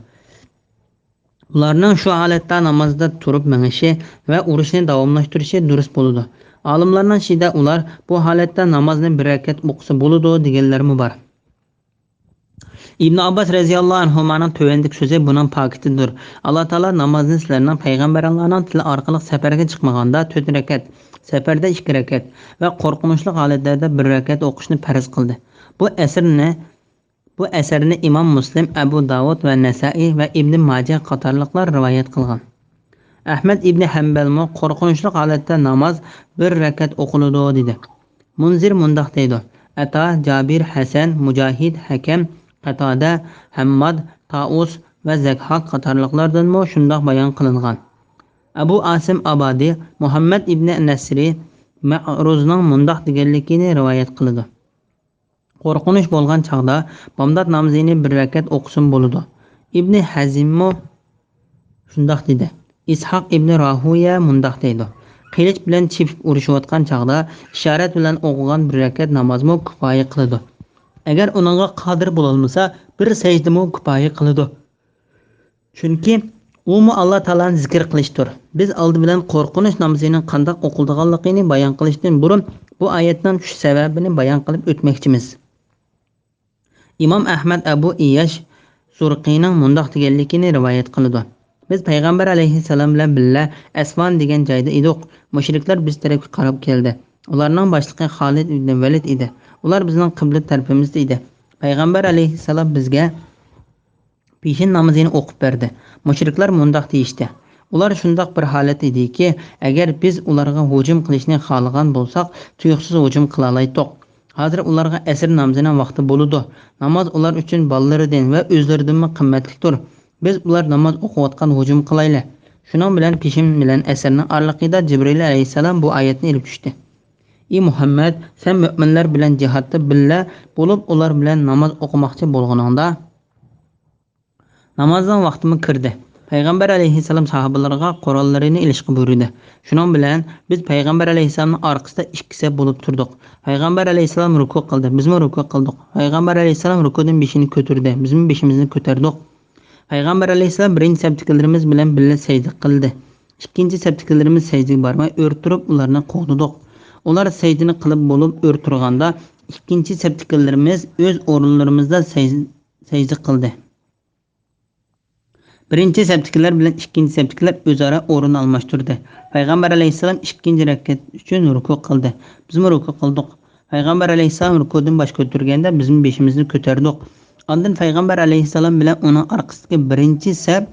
ئۇلارنىڭ شۇ ھالەتتە نامازدا تۇرۇپ مېڭىشى ۋە ئۇرۇشنى داۋاملاشتۇرۇشى دۇرۇس بولىدۇ. ئالىملارنىڭ ئىچىدە ئۇلار بۇ ھالەتتە نامازنى بىر رەكەت ئوقۇسا بولىدۇ دېگەنلەرمۇ بار. ئىبن ئابباس رەزىياللاھۇ ئەنھۇمانىڭ تۆۋەندىكى سۆزى بۇنىڭ پاكىتىدۇر. ئاللا تائالا نامازنى سىلەرنىڭ پەيغەمبەرلەرنىڭ تىلى ئارقىلىق سەپەرگە چىقمىغاندا تۆت رەكەت، سەپەردە ئىككى رەكەت ۋە قورقۇنچلۇق ھالەتلەردە بىر رەكەت ئوقۇشنى پەرز قىلدى. بۇ ئەسىرنى بۇ ئەسەرنى ئىمام مۇسلىم، ئەبۇ داۋۇد ۋە نەسائىي ۋە ئىبنى ماجە قاتارلىقلار رىۋايەت قىلغان. ئەھمەد ئىبنى ھەمبەلمۇ قورقۇنچلۇق ھالەتتە ناماز بىر رەكەت ئوقۇلىدۇ دېدى. مۇنزىر مۇنداق دەيدۇ، ئەتا، جابىر، ھەسەن، مۇجاھىد، ھەكەم، قەتادە، ھەمماد، تائۇس ۋە زەكھاك قاتارلىقلاردىنمۇ شۇنداق بايان قىلىنغان. ئەبۇ ئاسىم ئابادى، مۇھەممەد ئىبنى نەسرى، مەئرۇزنىڭ مۇنداق دېگەنلىكىنى رىۋايەت قىلىدۇ. قورقۇنچ بولغان چاغدا بامدات نامىزىنى بىر رەكەت ئوقۇسىمۇ بولىدۇ. ئىبنى ھەزممۇ شۇنداق دېدى. ئىسھاق ئىبنى راھۇيە مۇنداق دەيدۇ، قىلىچ بىلەن چېپىپ ئۇرۇشۇۋاتقان چاغدا ئىشارەت بىلەن ئوقۇغان بىر رەكەت نامازمۇ كۇپايە قىلىدۇ. ئەگەر ئۇنىڭغا قادىر بولالمىسا، بىر سەجدىمۇ كۇپايە قىلىدۇ. چۈنكى ئۇمۇ ئاللا تائالانى زىكىر قىلىشتۇر. بىز ئالدى بىلەن قورقۇنچ نامىزىنىڭ قانداق ئوقۇلىدىغانلىقىنى بايان قىلىشتىن بۇرۇن، بۇ ئايەتنىڭ چۈشۈش سەۋەبىنى بايان قىلىپ ئۆتمەكچىمىز. ئىمام ئەھمەد ئەبۇ ئىياش زۇرقىنىڭ مۇنداق دېگەنلىكىنى رىۋايەت قىلىدۇ، بىز پەيغەمبەر ئەلەيھىسسالام بىلەن بىللە ئەسۋان دېگەن جايدا ئىدۇق. مۇشرىكلار بىز تەرەپكە قاراپ كەلدى. ئۇلارنىڭ باشلىقى خالىد ئىبنى ۋەلىد ئىدى. ئۇلار بىزنىڭ قىبلە تەرىپىمىزدە ئىدى. پەيغەمبەر ئەلەيھىسسالام بىزگە پېشىن نامىزىنى ئوقۇپ بەردى. مۇشرىكلار مۇنداق دېيىشتى، ئۇلار شۇنداق بىر ھالەتتە ئىدىكى، ئەگەر بىز ئۇلارغا ھۇجۇم قىلىشنى خالىغان بولساق، تۇيۇقسىز ھۇجۇم قىلالايتتۇق. ھازىر ئۇلارغا ئەسىر نامىزىنىڭ ۋاقتى بولىدۇ. ناماز ئۇلار ئۈچۈن بالىلىرىدىن ۋە ئۆزلىرىدىنمۇ قىممەتلىكتۇر. بىز ئۇلار ناماز ئوقۇۋاتقان ھۇجۇم قىلايلى. شۇنىڭ بىلەن پېشىن بىلەن ئەسىرنىڭ ئارىلىقىدا جىبرىئىل ئەلەيھىسسالام بۇ ئايەتنى ئېلىپ چۈشتى. ئى مۇھەممەد، سەن مۆمىنلەر بىلەن جىھادتا بىللە بولۇپ، ئۇلار بىلەن ناماز ئوقۇماقچى بولغىنىڭدا، نامازنىڭ ۋاقتىمۇ كىردى. پەيغەمبەر ئەلەيھىسسالام ساھابىلىرىغا قوراللىرىنى ئېلىشقا بۇيرۇدى. شۇنىڭ بىلەن بىز پەيغەمبەر ئەلەيھىسسالامنىڭ ئارقىسىدا ئىككى سەپ بولۇپ تۇردۇق. پەيغەمبەر ئەلەيھىسسالام رۇكۇ قىلدى، بىزمۇ رۇكۇ قىلدۇق. پەيغەمبەر ئەلەيھىسسالام رۇكۇدىن بېشىنى كۆتۈردى، بىزمۇ بېشىمىزنى كۆتەردۇق. پەيغەمبەر ئەلەيھىسسالام بىرىنچى سەپتىكىلىرىمىز بىلەن بىللە سەجدە قىلدى. ئىككىنچى سەپتىكىلىرىمىز سەجدىگە بارماي ئۆرە تۇرۇپ ئۇلارنى قوغدىدۇق. ئۇلار سەجدىنى قىلىپ بولۇپ ئۆرە تۇرغاندا، ئىككىنچى سەپتىكىلىرىمىز ئۆز ئورۇنلىرىمىزدا سەج-، سەجدە قىلدى. بىرىنچى سەپتىكىلەر بىلەن ئىككىنچى سەپتىكىلەر ئۆزئارا ئورۇن ئالماشتۇردى. پەيغەمبەر ئەلەيھىسسالام ئىككىنچى رەكەت ئۈچۈن رۇكۇ قىلدى. بىزمۇ رۇكۇ قىلدۇق. پەيغەمبەر ئەلەيھىسسالام رۇكۇدىن باش كۆتۈرگەندە، بىزمۇ بېشىمىزنى كۆتەردۇق. ئاندىن پەيغەمبەر ئەلەيھىسسالام بىلەن ئۇنىڭ ئارقىسىدىكى بىرىنچى سەپ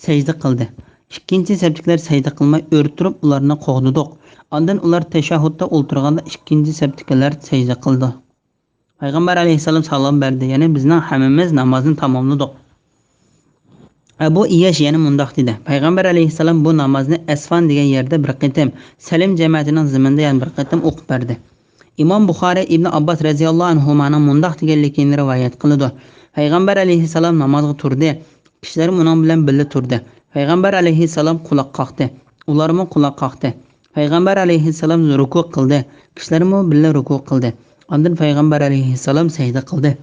سەجدە قىلدى. ئىككىنچى سەپتىكىلەر سەجدە قىلماي ئۆرە تۇرۇپ ئۇلارنى قوغدىدۇق. ئاندىن ئۇلار تەشەھھۇدتا ئولتۇرغاندا ئىككىنچى سەپتىكىلەر سەجدە قىلدى. پەيغەمبەر ئەلەيھىسسالام سالام بەردى، يەنى بىزنىڭ ھەممىمىز نامازنى تاماملىدۇق. ئەبۇ ئىياش يەنە مۇنداق دېدى، پەيغەمبەر ئەلەيھىسسالام بۇ نامازنى ئەسفان دېگەن يېرىدە بىر قېتىم، سەلىم جەمەتىنىڭ زېمىنىدا يەنە بىر قېتىم ئوقۇپ بەردى. ئىمام بۇخارىي ئىبن ئابباس رەزىياللاھۇ ئەنھۇمانىڭ مۇنداق دېگەنلىكىنى رىۋايەت قىلىدۇ، پەيغەمبەر ئەلەيھىسسالام نامازغا تۇردى، كىشىلەرمۇ ئۇنىڭ بىلەن بىللە تۇردى. پەيغەمبەر ئەلەيھىسسالام قۇلاق قاقتى، ئۇلارمۇ قۇلاق قاقتى. پەيغەمبەر ئەلەيھىسسالام رۇكۇ قىلدى، كىشىلەرمۇ بىللە رۇكۇ قىلدى. ئاندىن پەيغەمبەر ئەلەيھىسسالام سەجدە قىلدى.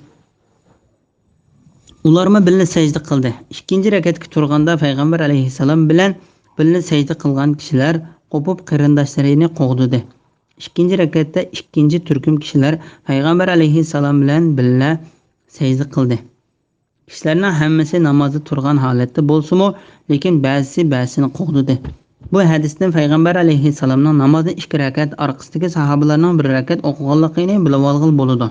ئۇلارمۇ بىللە سەجدە قىلدى. ئىككىنچى رەكەتكە تۇرغاندا پەيغەمبەر ئەلەيھىسسالام بىلەن بىللە سەجدە قىلغان كىشىلەر قوپۇپ قېرىنداشلىرىنى قوغدىدى. ئىككىنچى رەكەتتە ئىككىنچى تۈركۈم كىشىلەر پەيغەمبەر ئەلەيھىسسالام بىلەن بىللە سەجدە قىلدى. كىشىلەرنىڭ ھەممىسى نامازدا تۇرغان ھالەتتە بولسىمۇ، لېكىن بەزىسى بەزىسىنى قوغدىدى. بۇ ھەدىستىن پەيغەمبەر ئەلەيھىسسالامنىڭ نامازنى ئىككى رەكەت، ئارقىسىدىكى ساھابىلارنىڭ بىر رەكەت ئوقۇغانلىقىنى بىلىۋالغىلى بولىدۇ.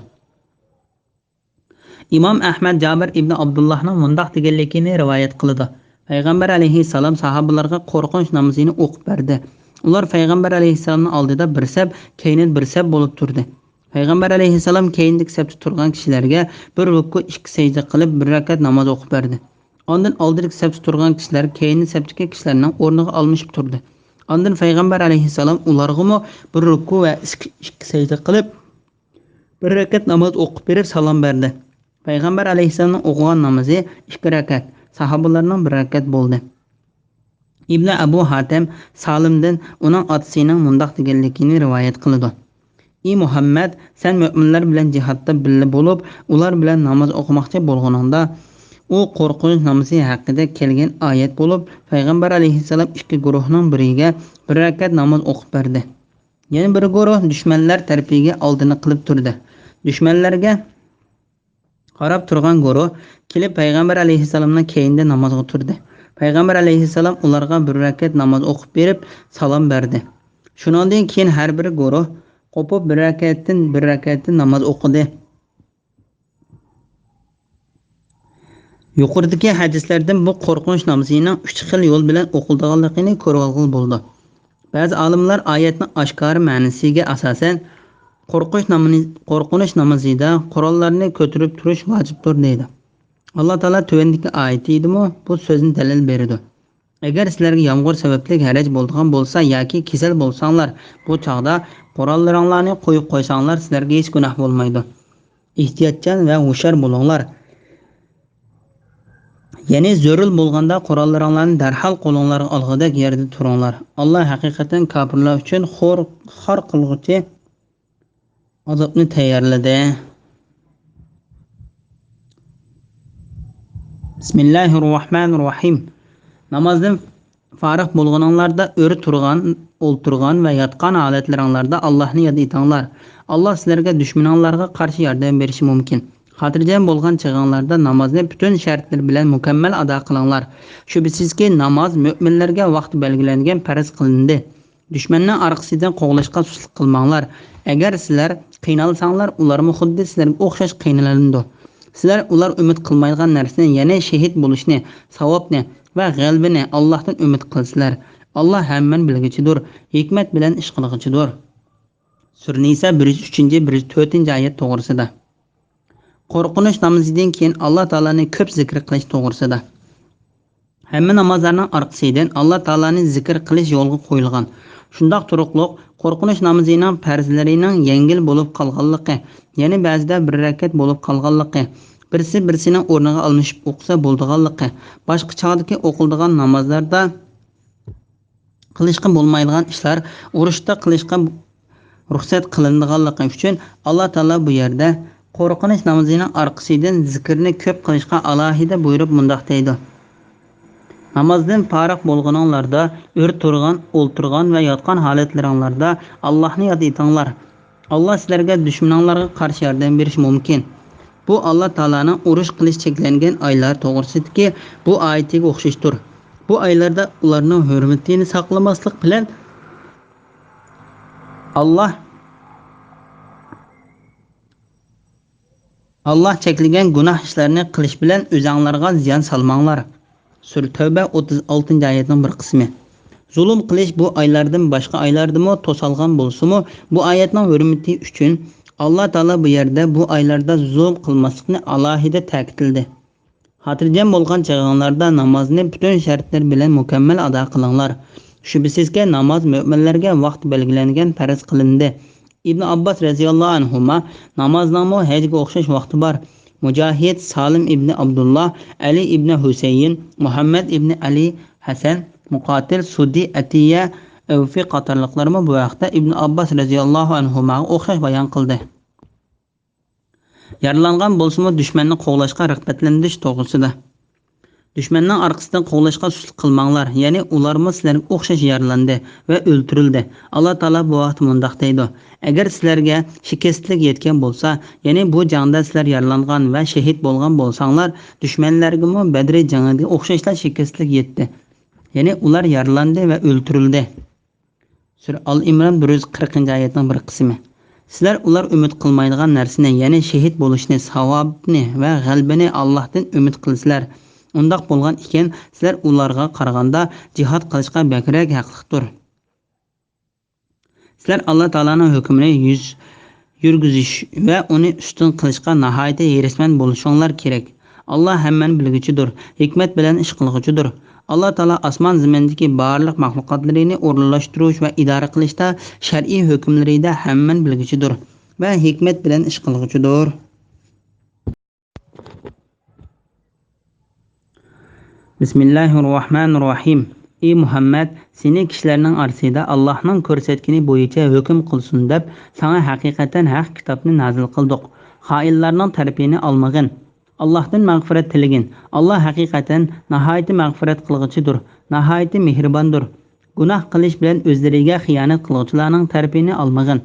ئىمام ئەھمەد جابىر ئىبنى ئابدۇللاھنىڭ مۇنداق دېگەنلىكىنى رىۋايەت قىلىدۇ، پەيغەمبەر ئەلەيھىسسالام ساھابىلارغا قورقۇنچ نامىزىنى ئوقۇپ بەردى. ئۇلار پەيغەمبەر ئەلەيھىسسالامنىڭ ئالدىدا بىر سەپ، كەينىدە بىر سەپ بولۇپ تۇردى. پەيغەمبەر ئەلەيھىسسالام كەينىدىكى سەپتە تۇرغان كىشىلەرگە بىر رۇكۇ، ئىككى سەجدە قىلىپ، بىر رەكەت ناماز ئوقۇپ بەردى. ئاندىن ئالدىدىكى سەپتە تۇرغان كىشىلەر كەينى سەپتىكى كىشىلەرنىڭ ئورنىغا ئالمىشىپ تۇردى. ئاندىن پەيغەمبەر ئەلەيھىسسالام ئۇلارغىمۇ بىر رۇكۇ ۋە ئىككى، ئىككى سەجدە قىلىپ، بىر رەكەت ناماز ئوقۇپ بېرىپ سالام بەردى. پەيغەمبەر ئەلەيھىسسالامنىڭ ئوقۇغان نامىزى ئىككى رەكەت، ساھابىلارنىڭ بىر رەكەت بولدى. ئىبنى ئەبۇ ھاتەم سالىمدىن ئۇنىڭ ئاتىسىنىڭ مۇنداق دېگەنلىكىنى رىۋايەت قىلىدۇ. ئى مۇھەممەد، سەن مۆمىنلەر بىلەن جىھادتا بىللە بولۇپ، ئۇلار بىلەن ناماز ئوقۇماقچى بولغىنىڭدا، ئۇ قورقۇنچ نامىزى ھەققىدە كەلگەن ئايەت بولۇپ، پەيغەمبەر ئەلەيھىسسالام ئىككى گۇرۇھنىڭ بىرىگە بىر رەكەت ناماز ئوقۇپ بەردى. يەنە بىر گۇرۇھ دۈشمەنلەر تەرىپىگە ئالدىنى قىلىپ تۇردى. دۈشمەنلەرگە قاراپ تۇرغان گۇرۇھ كېلىپ پەيغەمبەر ئەلەيھىسسالامنىڭ كەينىدە نامازغا تۇردى. پەيغەمبەر ئەلەيھىسسالام ئۇلارغا بىر رەكەت ناماز ئوقۇپ بېرىپ سالام بەردى. شۇنىڭدىن كېيىن ھەر بىر گۇرۇھ قوپۇپ بىر رەكەتتىن، بىر رەكەتتىن ناماز ئوقۇدى. يۇقىرىدىكى ھەدىسلەردىن بۇ قورقۇنچ نامىزىنىڭ ئۈچ خىل يول بىلەن ئوقۇلىدىغانلىقىنى كۆرۈۋالغىلى بولىدۇ. بەزى ئالىملار ئايەتنىڭ ئاشكارا مەنىسىگە ئاساسەن، قورقۇش نامىنى-، قورقۇنچ نامىزىدا قوراللارنى كۆتۈرۈپ تۇرۇش ۋاجىپتۇر دەيدۇ. ئاللا تائالا تۆۋەندىكى ئايىتىدىمۇ بۇ سۆزنى دەلىل بېرىدۇ. ئەگەر سىلەرگە يامغۇر سەۋەبلىك ھەرەج بولىدىغان بولسا ياكى كېسەل بولساڭلار، بۇ چاغدا قوراللىرىڭلارنى قويۇپ قويساڭلار، سىلەرگە ھېچ گۇناھ بولمايدۇ. ئېھتىياتچان ۋە ھوشيار بولۇڭلار. يەنى زۆرۈر بولغاندا قوراللىرىڭلارنى دەرھال قولۇڭلارغا ئالغۇدەك يەردە تۇرۇڭلار. ئاللا ھەقىقەتەن كاپىرلار ئۈچۈن خور-، خار قىلغۇچى ئازابنى تەييارلىدى. بىسمىللاھىررەھمانىررەھىم. نامازدىن فارىغ بولغىنىڭلاردا ئۆرە تۇرغان، ئولتۇرغان ۋە ياتقان ھالەتلىرىڭلاردا ئاللاھنى ياد ئېتىڭلار. ئاللاھ سىلەرگە دۈشمىنىڭلارغا قارشى ياردەم بېرىشى مۇمكىن. خاتىرجەم بولغان چېغىڭلاردا نامازنى پۈتۈن شەرتلىرى بىلەن مۇكەممەل ئادا قىلىڭلار. شۈبھىسىزكى، ناماز مۆمىنلەرگە ۋاقتى بەلگىلەنگەن پەرز قىلىندى. دۈشمەننىڭ ئارقىسىدىن قوغلاشقا سۇسلۇق قىلماڭلار. ئەگەر سىلەر قىينالساڭلار، ئۇلارمۇ خۇددى سىلەرگە ئوخشاش قىينىلىدۇ. سىلەر ئۇلار ئۈمىد قىلمايدىغان نەرسىنى، يەنى شېھىت بولۇشنى، ساۋابنى ۋە غەلىبىنى ئاللاھتىن ئۈمىد قىلىسىلەر. ئاللاھ ھەممىنى بىلگۈچىدۇر، ھېكمەت بىلەن ئىش قىلغۇچىدۇر. سۈرە نىسا بىر يۈز ئۈچىنچى، بىر يۈز تۆتىنچى ئايەت توغرىسىدا. قورقۇنچ نامىزىدىن كېيىن ئاللا تائالانى كۆپ زىكىر قىلىش توغرىسىدا. ھەممە نامازلارنىڭ ئارقىسىدىن ئاللا تائالانى زىكىر قىلىش يولغا قويۇلغان. شۇنداق تۇرۇقلۇق، قورقۇنچ نامىزىنىڭ پەرزلىرىنىڭ يەڭگىل بولۇپ قالغانلىقى، يەنى بەزىدە بىر رەكەت بولۇپ قالغانلىقى، بىرسى بىرسىنىڭ ئورنىغا ئالمىشىپ ئوقۇسا بولىدىغانلىقى، باشقا چاغدىكى ئوقۇلىدىغان نامازلاردا قىلىشقا بولمايدىغان ئىشلار ئۇرۇشتا قىلىشقا رۇخسەت قىلىنىدىغانلىقى ئۈچۈن، ئاللا تائالا بۇ يەردە قورقۇنچ نامىزىنىڭ ئارقىسىدىن زىكىرنى كۆپ قىلىشقا ئالاھىدە بۇيرۇپ مۇنداق دەيدۇ: نامازدىن پارىغ بولغىنىڭلاردا، ئۆرە تۇرغان، ئولتۇرغان ۋە ياتقان ھالەتلىرىڭلاردا ئاللاھنى ياد ئېتىڭلار. ئاللا سىلەرگە دۈشمىنىڭلارغا قارشى ياردەم بېرىشى مۇمكىن. بۇ ئاللا تائالانىڭ ئۇرۇش قىلىش چەكلەنگەن ئايلار توغرىسىدىكى بۇ ئايىتىگە ئوخشاشتۇر. بۇ ئايلاردا ئۇلارنىڭ ھۆرمىتىنى ساقلىماسلىق بىلەن، ئاللا، ئاللا چەكلىگەن گۇناھ ئىشلارنى قىلىش بىلەن ئۆزەڭلارغا زىيان سالماڭلار. سۈرە تەۋبە ئوتتۇز ئالتىنچى ئايەتنىڭ بىر قىسمى. زۇلۇم قىلىش بۇ ئايلاردىن باشقا ئايلاردىمۇ توسالغان بولسىمۇ، بۇ ئايەتنىڭ ھۆرمىتى ئۈچۈن ئاللا تائالا بۇ يەردە بۇ ئايلاردا زۇلۇم قىلماسلىقنى ئالاھىدە تەكىتلىدى. خاتىرجەم بولغان چېغىڭلاردا نامازنى پۈتۈن شەرتلىرى بىلەن مۇكەممەل ئادا قىلىڭلار. شۈبھىسىزكى، ناماز مۆمىنلەرگە ۋاقتى بەلگىلەنگەن پەرز قىلىندى. ئىبن ئابباس رەزىياللاھۇ ئەنھۇما، نامازنىڭمۇ ھەجگە ئوخشاش ۋاقتى بار. مۇجاھىد، سالىم ئىبنى ئابدۇللا، ئەلى ئىبنى ھۈسەيىن، مۇھەممەد ئىبنى ئەلى، ھەسەن، مۇقاتىل، سۇددى، ئەتىيە، ئەۋفى قاتارلىقلارمۇ بۇ ھەقتە ئىبنى ئابباس رەزىياللاھۇ ئەنھۇماغا ئوخشاش بايان قىلدى. يارىلانغان بولسىمۇ دۈشمەننى قوغلاشقا رىغبەتلەندۈرۈش توغرىسىدا. دۈشمەننىڭ ئارقىسىدىن قوغلاشقا سۇسلۇق قىلماڭلار، يەنى ئۇلارمۇ سىلەرگە ئوخشاش يارىلاندى ۋە ئۆلتۈرۈلدى. ئاللا تائالا بۇ ھەقتە مۇنداق دەيدۇ: ئەگەر سىلەرگە شىكەستلىك يەتكەن بولسا، يەنى بۇ جەڭدە سىلەر يارىلانغان ۋە شېھىت بولغان بولساڭلار، دۈشمەنلەرگىمۇ بەدرى جەڭىدىكى ئوخشاشلا شىكەستلىك يەتتى. يەنى ئۇلار يارىلاندى ۋە ئۆلتۈرۈلدى. سۈرە ئال ئىمران بىر يۈز قىرىقىنچى ئايەتنىڭ بىر قىسمى. سىلەر ئۇلار ئۈمىد قىلمايدىغان نەرسىنى، يەنى شېھىت بولۇشنى، ساۋابنى ۋە غەلىبىنى ئاللاھتىن ئۈمىد قىلىسىلەر. ئۇنداق بولغان ئىكەن، سىلەر ئۇلارغا قارىغاندا جىھاد قىلىشقا بەكرەك ھەقلىقتۇر. سىلەر ئاللا تائالانىڭ ھۆكمىنى يۈز، يۈرگۈزۈش ۋە ئۇنى ئۈستۈن قىلىشقا ناھايىتى ھېرىسمەن بولۇشۇڭلار كېرەك. ئاللا ھەممىنى بىلگۈچىدۇر، ھېكمەت بىلەن ئىش قىلغۇچىدۇر. ئاللا تائالا ئاسمان زېمىندىكى بارلىق مەخلۇقاتلىرىنى ئورۇنلاشتۇرۇش ۋە ئىدارە قىلىشتا، شەرئىي ھۆكۈملىرىدە ھەممىنى بىلگۈچىدۇر ۋە ھېكمەت بىلەن ئىش قىلغۇچىدۇر. بىسمىللاھىررەھمانىررەھىم. ئى مۇھەممەد، سېنى كىشىلەرنىڭ ئارىسىدا ئاللاھنىڭ كۆرسەتكىنى بويىچە ھۆكۈم قىلسۇن دەپ، ساڭا ھەقىقەتەن ھەق كىتابنى نازىل قىلدۇق. خائىنلارنىڭ تەرىپىنى ئالمىغىن. ئاللاھتىن مەغپىرەت تىلىگىن. ئاللا ھەقىقەتەن ناھايىتى مەغپىرەت قىلغۇچىدۇر، ناھايىتى مېھرىباندۇر. گۇناھ قىلىش بىلەن ئۆزلىرىگە خىيانەت قىلغۇچىلارنىڭ تەرىپىنى ئالمىغىن.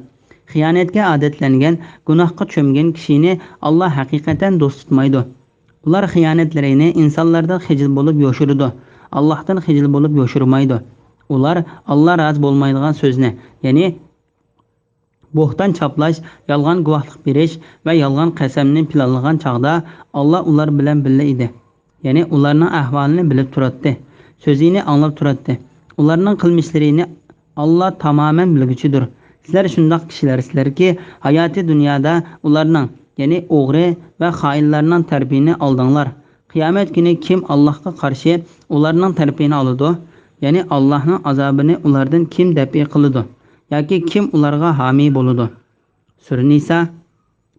خىيانەتكە ئادەتلەنگەن، گۇناھقا چۆمگەن كىشىنى ئاللا ھەقىقەتەن دوست تۇتمايدۇ. ئۇلار خىيانەتلىرىنى ئىنسانلاردىن خىجىل بولۇپ يوشۇرىدۇ، ئاللاھتىن خىجىل بولۇپ يوشۇرمايدۇ. ئۇلار ئاللا رازى بولمايدىغان سۆزنى، يەنى بوھتان چاپلاش، يالغان گۇۋاھلىق بېرىش ۋە يالغان قەسەمنى پىلانلىغان چاغدا ئاللا ئۇلار بىلەن بىللە ئىدى. يەنى ئۇلارنىڭ ئەھۋالىنى بىلىپ تۇراتتى، سۆزىنى ئاڭلاپ تۇراتتى. ئۇلارنىڭ قىلمىشلىرىنى ئاللا تامامەن بىلگۈچىدۇر. سىلەر شۇنداق كىشىلەرسىلەركى، ھاياتىي دۇنيادا ئۇلارنىڭ، يەنى ئوغرى ۋە خائىنلارنىڭ تەرىپىنى ئالدىڭلار. قىيامەت كۈنى كىم ئاللاھقا قارشى ئۇلارنىڭ تەرىپىنى ئالىدۇ؟ يەنى ئاللاھنىڭ ئازابىنى ئۇلاردىن كىم دەپئى قىلىدۇ؟ ياكى كىم ئۇلارغا ھامىي بولىدۇ؟ سۈرە نىسا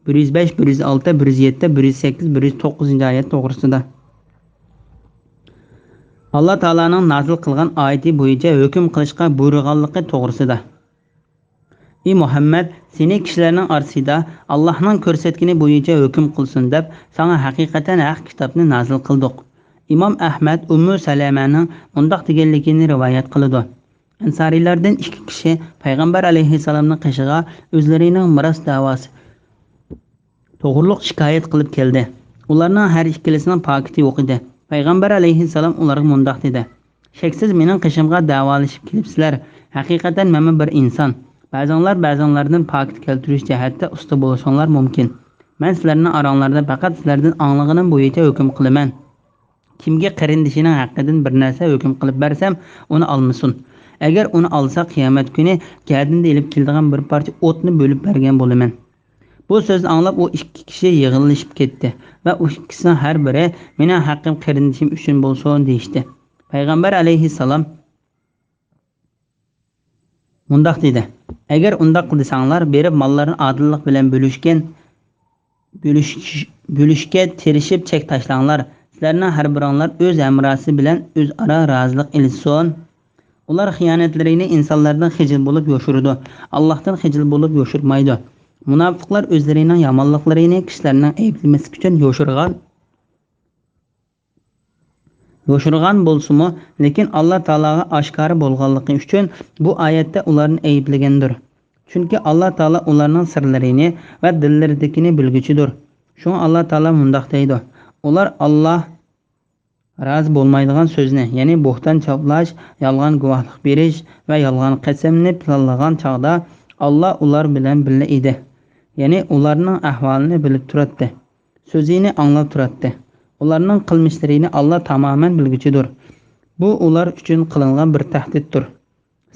بىر يۈز بەش، بىر يۈز ئالتە، بىر يۈز يەتتە، بىر يۈز سەككىز، بىر يۈز توققۇزىنچى ئايەت توغرىسىدا. ئاللا تائالانىڭ نازىل قىلغان ئايىتى بويىچە ھۆكۈم قىلىشقا بۇيرۇغانلىقى توغرىسىدا. ئى مۇھەممەد، سېنى كىشىلەرنىڭ ئارىسىدا ئاللاھنىڭ كۆرسەتكىنى بويىچە ھۆكۈم قىلسۇن دەپ، ساڭا ھەقىقەتەن ھەق كىتابنى نازىل قىلدۇق. ئىمام ئەھمەد ئۇممۇ سەلەمەنىڭ مۇنداق دېگەنلىكىنى رىۋايەت قىلىدۇ. ئەنسارىيلاردىن ئىككى كىشى پەيغەمبەر ئەلەيھىسسالامنىڭ قېشىغا ئۆزلىرىنىڭ مىراس دەۋاسى توغرۇلۇق شىكايەت قىلىپ كەلدى. ئۇلارنىڭ ھەر ئىككىلىسىنىڭ پاكىتى يوق ئىدى. پەيغەمبەر ئەلەيھىسسالام ئۇلارغا مۇنداق دېدى: شەكسىز مېنىڭ قېشىمغا دەۋالىشىپ كېلىپسىلەر. ھەقىقەتەن مەنمۇ بىر ئىنسان. بەزىڭلار بەزىڭلاردىن پاكىت كەلتۈرۈش جەھەتتە ئۇستا بولۇشۇڭلار مۇمكىن. مەن سىلەرنىڭ ئاراڭلاردا پەقەت سىلەردىن ئاڭلىغىنىم بويىچە ھۆكۈم قىلىمەن. كىمگە قېرىندىشىنىڭ ھەققىدىن بىر نەرسە ھۆكۈم قىلىپ بەرسەم، ئۇنى ئالمىسۇن. ئەگەر ئۇنى ئالسا، قىيامەت كۈنى گەدىنىدە ئېلىپ كېلىدىغان بىر پارچە ئوتنى بۆلۈپ بەرگەن بولىمەن. بۇ سۆزنى ئاڭلاپ، ئۇ ئىككى كىشى يىغلىشىپ كەتتى ۋە ئۇ ئىككىسىنىڭ ھەر بىرى، مېنىڭ ھەققىم قېرىندىشىم ئۈچۈن بولسۇن، دېيىشتى. پەيغەمبەر ئەلەيھىسسالام مۇنداق دېدى: ئەگەر ئۇنداق دېسەڭلار، بېرىپ ماللارنى ئادىللىق بىلەن بۆلۈشكەن، بۆلۈش-، بۆلۈشكە تىرىشىپ چەك تاشلاڭلار. سىلەرنىڭ ھەر بىرىڭلار ئۆز ھەمراھى بىلەن ئۆزئارا رازىلىق ئېلىشسۇن. ئۇلار خىيانەتلىرىنى ئىنسانلاردىن خىجىل بولۇپ يوشۇرىدۇ، ئاللاھتىن خىجىل بولۇپ يوشۇرمايدۇ. مۇناپىقلار ئۆزلىرىنىڭ يامانلىقلىرىنى كىشىلەرنىڭ ئەيىبلىمەسلىكى ئۈچۈن يوشۇرغان، يوشۇرغان بولسىمۇ، لېكىن ئاللا تائالاغا ئاشكارا بولغانلىقى ئۈچۈن بۇ ئايەتتە ئۇلارنى ئەيىبلىگەندۇر. چۈنكى ئاللا تائالا ئۇلارنىڭ سىرلىرىنى ۋە دىللىرىدىكىنى بىلگۈچىدۇر. شۇڭا ئاللا تائالا مۇنداق دەيدۇ: ئۇلار ئاللا رازى بولمايدىغان سۆزنى، يەنى بوھتان چاپلاش، يالغان گۇۋاھلىق بېرىش ۋە يالغان قەسەمنى پىلانلىغان چاغدا، ئاللا ئۇلار بىلەن بىللە ئىدى. يەنى ئۇلارنىڭ ئەھۋالىنى بىلىپ تۇراتتى. سۆزىنى ئاڭلاپ تۇراتتى. ئۇلارنىڭ قىلمىشلىرىنى ئاللا تامامەن بىلگۈچىدۇر. بۇ ئۇلار ئۈچۈن قىلىنغان بىر تەھدىتتۇر.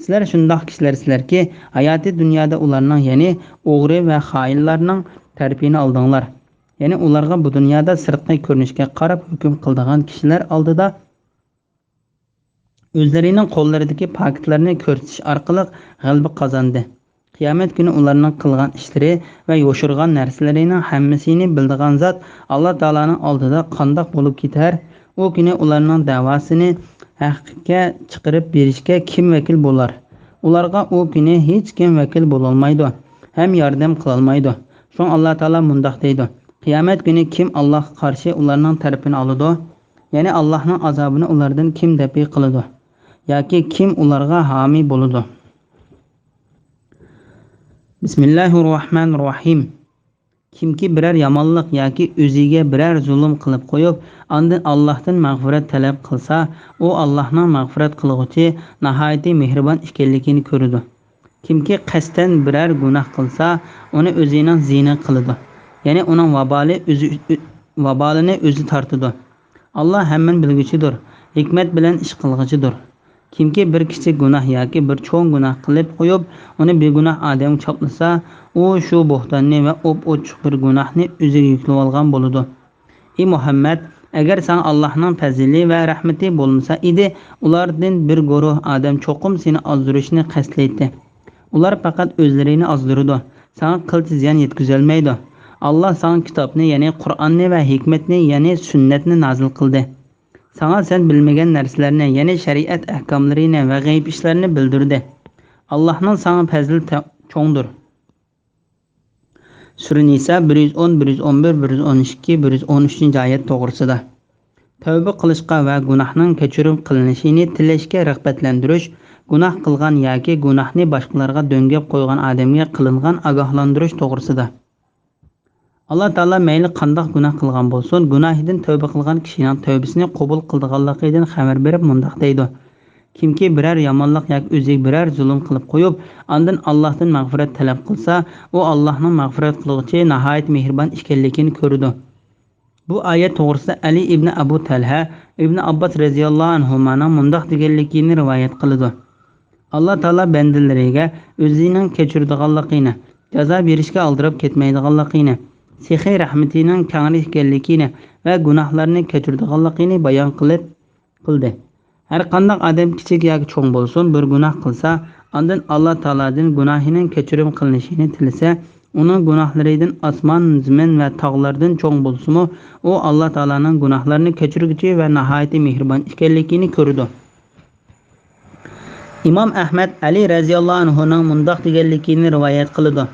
سىلەر شۇنداق كىشىلەرسىلەركى، ھاياتىي دۇنيادا ئۇلارنىڭ، يەنى ئوغرى ۋە خائىنلارنىڭ تەرىپىنى ئالدىڭلار. يەنى ئۇلارغا بۇ دۇنيادا سىرتقى كۆرۈنۈشكە قاراپ ھۆكۈم قىلىدىغان كىشىلەر ئالدىدا ئۆزلىرىنىڭ قوللىرىدىكى پاكىتلىرىنى كۆرسىتىش ئارقىلىق غەلىبە قازاندى. قىيامەت كۈنى ئۇلارنىڭ قىلغان ئىشلىرى ۋە يوشۇرغان نەرسىلىرىنىڭ ھەممىسىنى بىلىدىغان زات ئاللا تائالانىڭ ئالدىدا قانداق بولۇپ كېتەر؟ ئۇ كۈنى ئۇلارنىڭ دەۋاسىنى ھەققە چىقىرىپ بېرىشكە كىم ۋەكىل بولار؟ ئۇلارغا ئۇ كۈنى ھېچكىم ۋەكىل بولالمايدۇ ھەم ياردەم قىلالمايدۇ. شۇڭا ئاللا تائالا مۇنداق دەيدۇ: قىيامەت كۈنى كىم ئاللاغا قارشى ئۇلارنىڭ تەرىپىنى ئالىدۇ؟ يەنى ئاللاھنىڭ ئازابىنى ئۇلاردىن كىم دەپئى قىلىدۇ؟ ياكى كىم ئۇلارغا ھامىي بولىدۇ؟ بىسمىللاھىررەھمانىررەھىم. كىمكى بىرەر يامانلىق ياكى ئۆزىگە بىرەر زۇلۇم قىلىپ قويۇپ، ئاندىن ئاللاھتىن مەغپىرەت تەلەپ قىلسا، ئۇ ئاللاھنىڭ مەغپىرەت قىلغۇچى، ناھايىتى مېھرىبان ئىكەنلىكىنى كۆرىدۇ. كىمكى قەستەن بىرەر گۇناھ قىلسا، ئۇنى ئۆزىنىڭ زىيىنى قىلىدۇ. يەنى ئۇنىڭ ۋابالى ئۆزى، ۋابالىنى ئۆزى تارتىدۇ. ئاللا ھەممىنى بىلگۈچىدۇر، ھېكمەت بىلەن ئىش قىلغۇچىدۇر. كىمكى بىر كىچىك گۇناھ ياكى بىر چوڭ گۇناھ قىلىپ قويۇپ، ئۇنى بىگۇناھ ئادەمگە چاپلىسا، ئۇ شۇ بوھتاننى ۋە ئوپئوچۇق بىر گۇناھنى ئۆزىگە يۈكلىۋالغان بولىدۇ. ئى مۇھەممەد، ئەگەر ساڭا ئاللاھنىڭ پەزلى ۋە رەھمىتى بولمىسا ئىدى، ئۇلاردىن بىر گۇرۇھ ئادەم چوقۇم سېنى ئازدۇرۇشنى قەستلەيتتى. ئۇلار پەقەت ئۆزلىرىنى ئازدۇرىدۇ. ساڭا قىلچە زىيان يەتكۈزەلمەيدۇ. ئاللا ساڭا كىتابنى، يەنى قۇرئاننى ۋە ھېكمەتنى، يەنى سۈننەتنى نازىل قىلدى. ساڭا سەن بىلمىگەن نەرسىلەرنى، يەنى شەرىئەت ئەھكاملىرىنى ۋە غەيىب ئىشلارنى بىلدۈردى. ئاللاھنىڭ ساڭا پەزلى تە-، چوڭدۇر. سۈرە نىسا بىر يۈز ئون، بىر يۈز ئون بىر، بىر يۈز ئون ئىككى، بىر يۈز ئون ئۈچىنچى ئايەت توغرىسىدا. تەۋبە قىلىشقا ۋە گۇناھنىڭ كەچۈرۈم قىلىنىشىنى تىلەشكە رىغبەتلەندۈرۈش، گۇناھ قىلغان ياكى گۇناھنى باشقىلارغا دۆڭگەپ قويغان ئادەمگە قىلىنغان ئاگاھلاندۇرۇش توغرىسىدا. ئاللا تائالا مەيلى قانداق گۇناھ قىلغان بولسۇن، گۇناھىدىن تەۋبە قىلغان كىشىنىڭ تەۋبىسىنى قوبۇل قىلىدىغانلىقىدىن خەۋەر بېرىپ مۇنداق دەيدۇ: كىمكى بىرەر يامانلىق ياكى ئۆزىگە بىرەر زۇلۇم قىلىپ قويۇپ، ئاندىن ئاللاھتىن مەغپىرەت تەلەپ قىلسا، ئۇ ئاللاھنىڭ مەغپىرەت قىلغۇچى، ناھايىتى مېھرىبان ئىكەنلىكىنى كۆرىدۇ. بۇ ئايەت توغرىسىدا ئەلى ئىبنى ئەبۇ تەلھە ئىبنى ئابباس رەزىياللاھۇ ئەنھۇمانىڭ مۇنداق دېگەنلىكىنى رىۋايەت قىلىدۇ: ئاللا تائالا بەندىلىرىگە ئۆزىنىڭ كەچۈرىدىغانلىقىنى، جازا بېرىشكە ئالدىراپ كەتمەيدىغانلىقىنى، سېخىي رەھمىتىنىڭ كەڭرى ئىكەنلىكىنى ۋە گۇناھلارنى كەچۈرىدىغانلىقىنى بايان قىلىپ قىلدى. ھەرقانداق ئادەم كىچىك ياكى چوڭ بولسۇن، بىر گۇناھ قىلسا، ئاندىن ئاللا تائالادىن گۇناھىنىڭ كەچۈرۈم قىلىنىشىنى تىلىسە، ئۇنىڭ گۇناھلىرىدىن ئاسمان، زېمىن ۋە تاغلاردىن چوڭ بولسىمۇ، ئۇ ئاللا تائالانىڭ گۇناھلارنى كەچۈرگۈچى ۋە ناھايىتى مېھرىبان ئىكەنلىكىنى كۆرىدۇ. ئىمام ئەھمەد ئەلى رەزىياللاھۇ ئەنھۇنىڭ مۇنداق دېگەنلىكىنى رىۋايەت قىلىدۇ: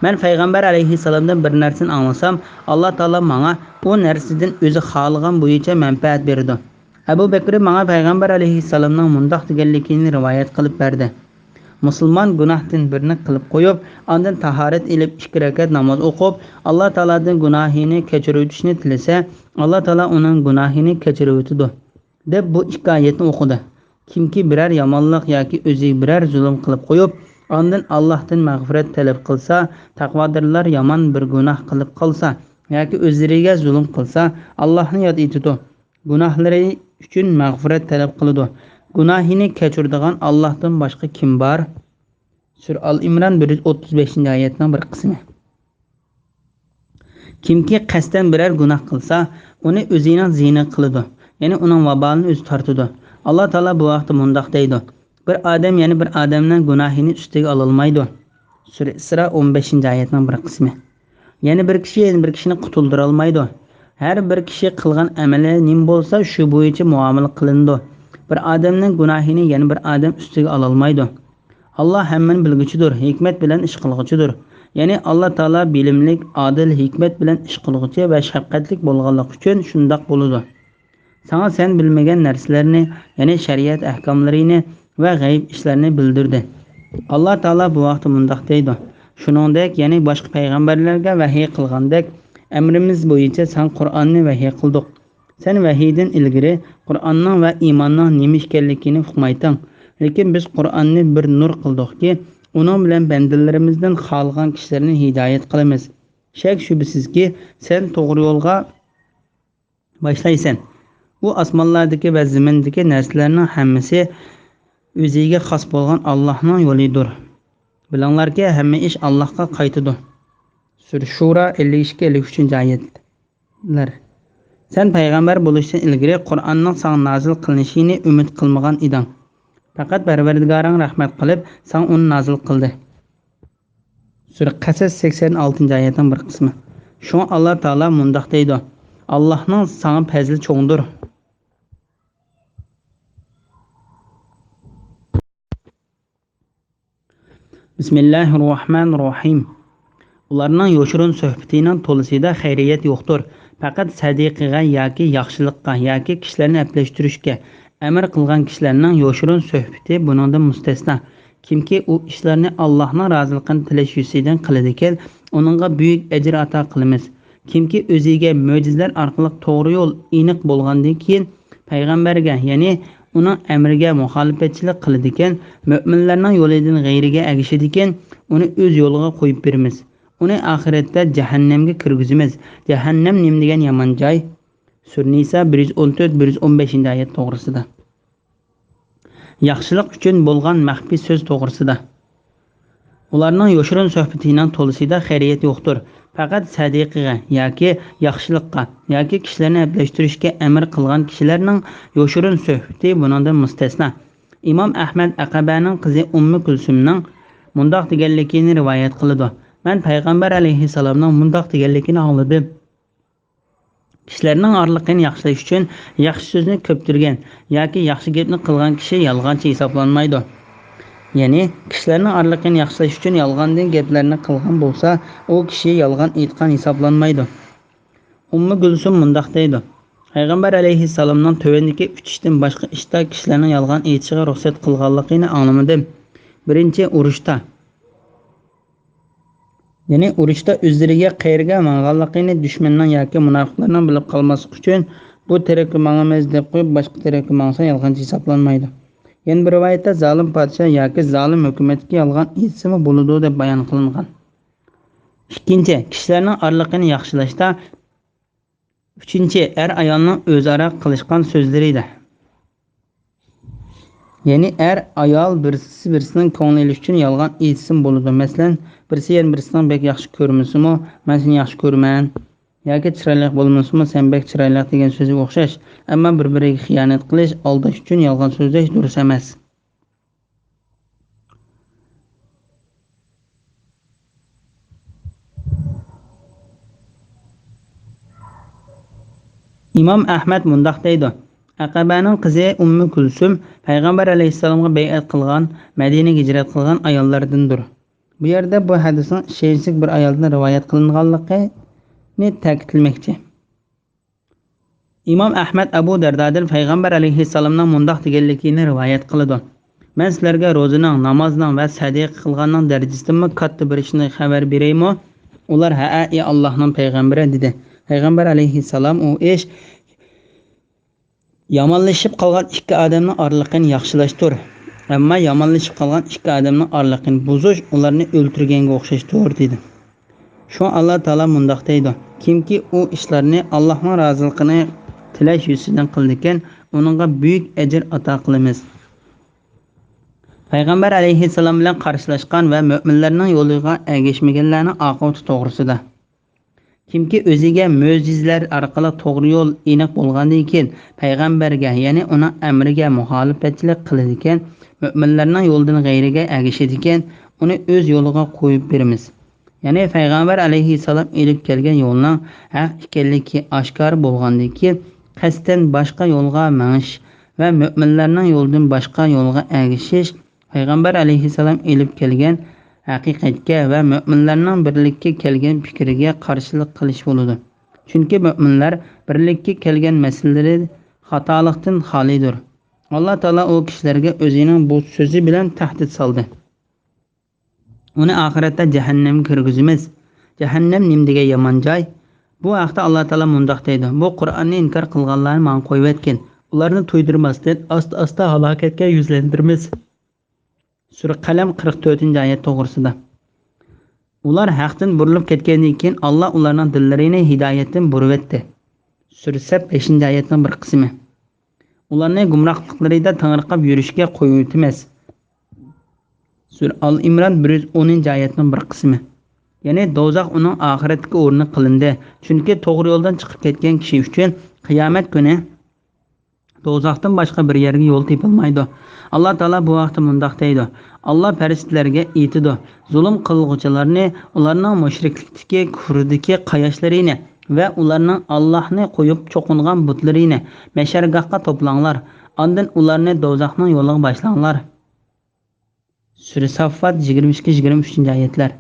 مەن پەيغەمبەر ئەلەيھىسسالامدىن بىر نەرسىنى ئاڭلىسام، ئاللا تائالا ماڭا ئۇ نەرسىدىن ئۆزى خالىغان بويىچە مەنپەئەت بېرىدۇ. ئەبۇ بەكرى ماڭا پەيغەمبەر ئەلەيھىسسالامنىڭ مۇنداق دېگەنلىكىنى رىۋايەت قىلىپ بەردى: مۇسۇلمان گۇناھتىن بىرنى قىلىپ قويۇپ، ئاندىن تاھارەت ئېلىپ ئىككى رەكەت ناماز ئوقۇپ، ئاللا تائالادىن گۇناھىنى كەچۈرۈۋېتىشنى تىلىسە، ئاللا تائالا ئۇنىڭ گۇناھىنى كەچۈرۈۋېتىدۇ، دەپ بۇ ئىككى ئايەتنى ئوقۇدى. كىمكى بىرەر يامانلىق ياكى ئۆزىگە بىرەر زۇلۇم قىلىپ قويۇپ، ئاندىن ئاللاھتىن مەغپىرەت تەلەپ قىلسا، تەقۋادارلار يامان بىر گۇناھ قىلىپ قالسا ياكى ئۆزلىرىگە زۇلۇم قىلسا، ئاللاھنى ياد ئېتىدۇ. گۇناھلىرى ئۈچۈن مەغپىرەت تەلەپ قىلىدۇ. گۇناھىنى كەچۈرىدىغان ئاللاھتىن باشقا كىم بار؟ سۈرە ئال ئىمران بىر يۈز ئوتتۇز بەشىنچى ئايەتنىڭ بىر قىسمى. كىمكى قەستەن بىرەر گۇناھ قىلسا، ئۇنى ئۆزىنىڭ زىيىنى قىلىدۇ. يەنى ئۇنىڭ ۋابالىنى ئۆزى تارتىدۇ. ئاللا تائالا بۇ ھەقتە مۇنداق دەيدۇ: بىر ئادەم يەنە بىر ئادەمنىڭ گۇناھىنى ئۈستىگە ئالالمايدۇ. سۈرە ئىسرا ئون بەشىنچى ئايەتنىڭ بىر قىسمى. يەنە بىر كىشى يەنە بىر كىشىنى قۇتۇلدۇرالمايدۇ. ھەر بىر كىشى قىلغان ئەمىلى نېمە بولسا، شۇ بويىچە مۇئامىلە قىلىنىدۇ. بىر ئادەمنىڭ گۇناھىنى يەنە بىر ئادەم ئۈستىگە ئالالمايدۇ. ئاللا ھەممىنى بىلگۈچىدۇر، ھېكمەت بىلەن ئىش قىلغۇچىدۇر. يەنى ئاللا تائالا بىلىملىك، ئادىل، ھېكمەت بىلەن ئىش قىلغۇچى ۋە شەپقەتلىك بولغانلىقى ئۈچۈن شۇنداق بولىدۇ. ساڭا سەن بىلمىگەن نەرسىلەرنى، يەنى شەرىئەت ئەھكاملىرىنى ۋە غەيىب ئىشلارنى بىلدۈردى. ئاللا تائالا بۇ ھەقتە مۇنداق دەيدۇ: شۇنىڭدەك يەنى باشقا پەيغەمبەرلەرگە ۋەھىي قىلغاندەك، ئەمرىمىز بويىچە ساڭا قۇرئاننى ۋەھىي قىلدۇق. سەن ۋەھىيدىن ئىلگىرى قۇرئاننىڭ ۋە ئىماننىڭ نېمە ئىكەنلىكىنى ئۇقمايتتىڭ. لېكىن بىز قۇرئاننى بىر نۇر قىلدۇقكى، ئۇنىڭ بىلەن بەندىلىرىمىزدىن خالىغان كىشىلەرنى ھىدايەت قىلىمىز. شەك-شۈبھىسىزكى، سەن توغرا يولغا باشلايسەن. ئۇ ئاسمانلاردىكى ۋە زېمىندىكى نەرسىلەرنىڭ ھەممىسى ئۆزىگە خاس بولغان ئاللاھنىڭ يولىدۇر. بىلىڭلاركى، ھەممە ئىش ئاللاھقا قايتىدۇ. سۈرە شۇرا، ئەللىك ئىككى، ئەللىك ئۈچىنچى ئايەتلەر. سەن پەيغەمبەر بولۇشتىن ئىلگىرى قۇرئاننىڭ ساڭا نازىل قىلىنىشىنى ئۈمىد قىلمىغان ئىدىڭ. پەقەت پەرۋەردىگارىڭ رەھمەت قىلىپ، ساڭا ئۇنى نازىل قىلدى. سۈرە قەسەس، سەكسەن ئالتىنچى ئايەتنىڭ بىر قىسمى. شۇڭا ئاللا تائالا مۇنداق دەيدۇ: «ئاللاھنىڭ ساڭا پەزلى چوڭدۇر.» بىسمىللاھىررەھمانىررەھىم. ئۇلارنىڭ يوشۇرۇن سۆھبىتىنىڭ تولىسىدا خەيرىيەت يوقتۇر. پەقەت سەدىقىگە ياكى ياخشىلىققا ياكى كىشىلەرنى ئەپلەشتۈرۈشكە ئەمر قىلغان كىشىلەرنىڭ يوشۇرۇن سۆھبىتى بۇنىڭدىن مۇستەسنا. كىمكى ئۇ ئىشلارنى ئاللاھنىڭ رازىلىقىنى تىلەش يۈزىسىدىن قىلىدىكەن، ئۇنىڭغا بۈيۈك ئەجىر ئاتا قىلىمىز. كىمكى ئۆزىگە مۆجىزىلەر ئارقىلىق توغرا يول ئېنىق بولغاندىن كېيىن، پەيغەمبەرگە، يەنى ئۇنىڭ ئەمرىگە مۇخالىپەتچىلىك قىلىدىكەن، مۆمىنلەرنىڭ يولىدىن غەيرىگە ئەگىشىدىكەن، ئۇنى ئۆز يولىغا قويۇپ بېرىمىز. ئۇنى ئاخىرەتتە جەھەننەمگە كىرگۈزىمىز. جەھەننەم نېمە دېگەن يامان جاي! سۈرە نىسا، بىر يۈز ئون تۆت، بىر يۈز ئون بەشىنچى ئايەت توغرىسىدا. ياخشىلىق ئۈچۈن بولغان مەخپىي سۆز توغرىسىدا. ئۇلارنىڭ يوشۇرۇن سۆھبىتىنىڭ تولىسىدا خەيرىيەت يوقتۇر. پەقەت سەدىقىگە ياكى ياخشىلىققا ياكى كىشىلەرنى ئەپلەشتۈرۈشكە ئەمر قىلغان كىشىلەرنىڭ يوشۇرۇن سۆھبىتى بۇنىڭدىن مۇستەسنا. ئىمام ئەھمەد ئەقەبەنىڭ قىزى ئۇممۇ كۈلسۈمنىڭ مۇنداق دېگەنلىكىنى رىۋايەت قىلىدۇ: مەن پەيغەمبەر ئەلەيھىسسالامنىڭ مۇنداق دېگەنلىكىنى ئاڭلىدىم: «كىشىلەرنىڭ ئارىلىقىنى ياخشىلاش ئۈچۈن ياخشى سۆزنى كۆپتۈرگەن ياكى ياخشى گەپنى قىلغان كىشى يالغانچى ھېسابلانمايدۇ.» يەنى، كىشىلەرنىڭ ئارىلىقىنى ياخشىلاش ئۈچۈن يالغاندىن گەپلەرنى قىلغان بولسا، ئۇ كىشى يالغان ئېيتقان ھېسابلانمايدۇ. ئۇممۇ گۈلسۇم مۇنداق دەيدۇ: پەيغەمبەر ئەلەيھىسسالامنىڭ تۆۋەندىكى ئۈچ ئىشتىن باشقا ئىشتا كىشىلەرنىڭ يالغان ئېيتىشىغا رۇخسەت قىلغانلىقىنى ئاڭلىمىدىم. بىرىنچى، ئۇرۇشتا. يەنى ئۇرۇشتا ئۆزلىرىگە قەيەرگە ماڭغانلىقىنى دۈشمەننىڭ ياكى مۇناپىقلارنىڭ بىلىپ قالماسلىقى ئۈچۈن، بۇ تەرەپكە ماڭىمىز دەپ قويۇپ، باشقا تەرەپكە ماڭسا، يالغانچى ھېسابلانمايدۇ. يەنە بىر رىۋايەتتە، زالىم پادىشاھ ياكى زالىم ھۆكۈمەتكە يالغان ئېيتسىمۇ بولىدۇ دەپ بايان قىلىنغان. ئىككىنچى، كىشىلەرنىڭ ئارىلىقىنى ياخشىلاشتا. ئۈچىنچى، ئەر-ئايالنىڭ ئۆزئارا قىلىشقان سۆزلىرىدە. يەنى ئەر-ئايال بىرسى-بىرسىنىڭ كۆڭلىنى ئېلىش ئۈچۈن يالغان ئېيتسىمۇ بولىدۇ. مەسىلەن، بىرسى يەنە بىرسىنىڭ بەك ياخشى كۆرمىسىمۇ، مەن سېنى ياخشى كۆرىمەن. ياكى چىرايلىق بولمىسىمۇ، سەن بەك چىرايلىق دېگەن سۆزىگە ئوخشاش. ئەمما بىر-بىرىگە خىيانەت قىلىش، ئالداش ئۈچۈن يالغان سۆزلەش دۇرۇس ئەمەس. ئىمام ئەھمەد مۇنداق دەيدۇ: ئەقەبەنىڭ قىزى ئۇممۇ كۈلسۈم پەيغەمبەر ئەلەيھىسسالامغا بەيئەت قىلغان، مەدىنىگە ھىجرەت قىلغان ئاياللاردىندۇر. بۇ يەردە بۇ ھەدىسنىڭ ئىشەنچلىك بىر ئايالدىن رىۋايەت قىلىنغانلىقىنى تەكىتلىمەكچى. ئىمام ئەھمەد ئەبۇ دەردادىن پەيغەمبەر ئەلەيھىسسالامنىڭ مۇنداق دېگەنلىكىنى رىۋايەت قىلىدۇ: مەن سىلەرگە روزىنىڭ، نامازنىڭ ۋە سەدىقە قىلغاننىڭ دەرىجىسىدىنمۇ كاتتا بىر ئىشنى خەۋەر بېرەيمۇ؟ ئۇلار، ھەئە، ئى ئاللاھنىڭ پەيغەمبىرى، دېدى. پەيغەمبەر ئەلەيھىسسالام، ئۇ ئىش يامانلىشىپ قالغان ئىككى ئادەمنىڭ ئارىلىقىنى ياخشىلاشتۇر. ئەمما يامانلىشىپ قالغان ئىككى ئادەمنىڭ ئارىلىقىنى بۇزۇش ئۇلارنى ئۆلتۈرگەنگە ئوخشاشتۇر، دېدى. شۇڭا ئاللا تائالا مۇنداق دەيدۇ: كىمكى ئۇ ئىشلارنى ئاللاھنىڭ رازىلىقىنى تىلەش يۈزىسىدىن قىلىدىكەن، ئۇنىڭغا بۈيۈك ئەجىر ئاتا قىلىمىز. پەيغەمبەر ئەلەيھىسسالام بىلەن قارشىلاشقان ۋە مۆمىنلەرنىڭ يولىغا ئەگەشمىگەنلەرنىڭ ئاقىۋىتى توغرىسىدا. كىمكى ئۆزىگە مۆجىزىلەر ئارقىلىق توغرا يول ئېنىق بولغاندىن كېيىن، پەيغەمبەرگە، يەنى ئۇنىڭ ئەمرىگە مۇخالىپەتچىلىك قىلىدىكەن، مۆمىنلەرنىڭ يولىدىن غەيرىگە ئەگىشىدىكەن، ئۇنى ئۆز يولىغا قويۇپ بېرىمىز. يەنى پەيغەمبەر ئەلەيھىسسالام ئېلىپ كەلگەن يولنىڭ ھەق ئىكەنلىكى ئاشكارا بولغاندىن كېيىن، قەستەن باشقا يولغا مېڭىش ۋە مۆمىنلەرنىڭ يولىدىن باشقا يولغا ئەگىشىش پەيغەمبەر ئەلەيھىسسالام ئېلىپ كەلگەن ھەقىقەتكە ۋە مۆمىنلەرنىڭ بىرلىككە كەلگەن پىكرىگە قارشىلىق قىلىش بولىدۇ. چۈنكى مۆمىنلەر بىرلىككە كەلگەن مەسىلىلىرى خاتالىقتىن خالىيدۇر. ئاللا تائالا ئۇ كىشىلەرگە ئۆزىنىڭ بۇ سۆزى بىلەن تەھدىت سالدى. ئۇنى ئاخىرەتتە جەھەننەمگە كىرگۈزىمىز. جەھەننەم نېمە دېگەن يامان جاي! بۇ ھەقتە ئاللا تائالا مۇنداق دەيدۇ: بۇ قۇرئاننى ئىنكار قىلغانلارنى ماڭا قويۇۋەتكىن. ئۇلارنى تۇيدۇرماستىن، ئاستا-ئاستا ھالاكەتكە يۈزلەندۈرىمىز. سۈرە قەلەم، قىرىق تۆتىنچى ئايەت توغرىسىدا. ئۇلار ھەقتىن بۇرۇلۇپ كەتكەندىن كېيىن، ئاللا ئۇلارنىڭ دىللىرىنى ھىدايەتتىن بۇرۇۋەتتى. سۈرە سەپ بەشىنچى ئايەتنىڭ بىر قىسمى. ئۇلارنى گۇمراھلىقلىرىدا تېڭىرقاپ يۈرۈشكە قويۇۋېتىمىز. سۈرە ئال ئىمران بىر يۈز ئونىنچى ئايەتنىڭ بىر قىسمى. يەنى دوزاخ ئۇنىڭ ئاخىرەتتىكى ئورنى قىلىندى. چۈنكى توغرا يولدىن چىقىپ كەتكەن كىشى ئۈچۈن قىيامەت كۈنى دوزاختىن باشقا بىر يەرگە يول تېپىلمايدۇ. ئاللا تائالا بۇ ھەقتە مۇنداق دەيدۇ: ئاللا پەرىشتىلەرگە ئېيتىدۇ، زۇلۇم قىلغۇچىلارنى، ئۇلارنىڭ مۇشرىكلىكتىكى، كۇفرىدىكى قاياشلىرىنى ۋە ئۇلارنىڭ ئاللاھنى قويۇپ چوقۇنغان بۇتلىرىنى مەشەرگاھقا توپلاڭلار، ئاندىن ئۇلارنى دوزاخنىڭ يولىغا باشلاڭلار. سۈرە ساففات يىگىرمە ئىككى، يىگىرمە ئۈچىنچى ئايەتلەر.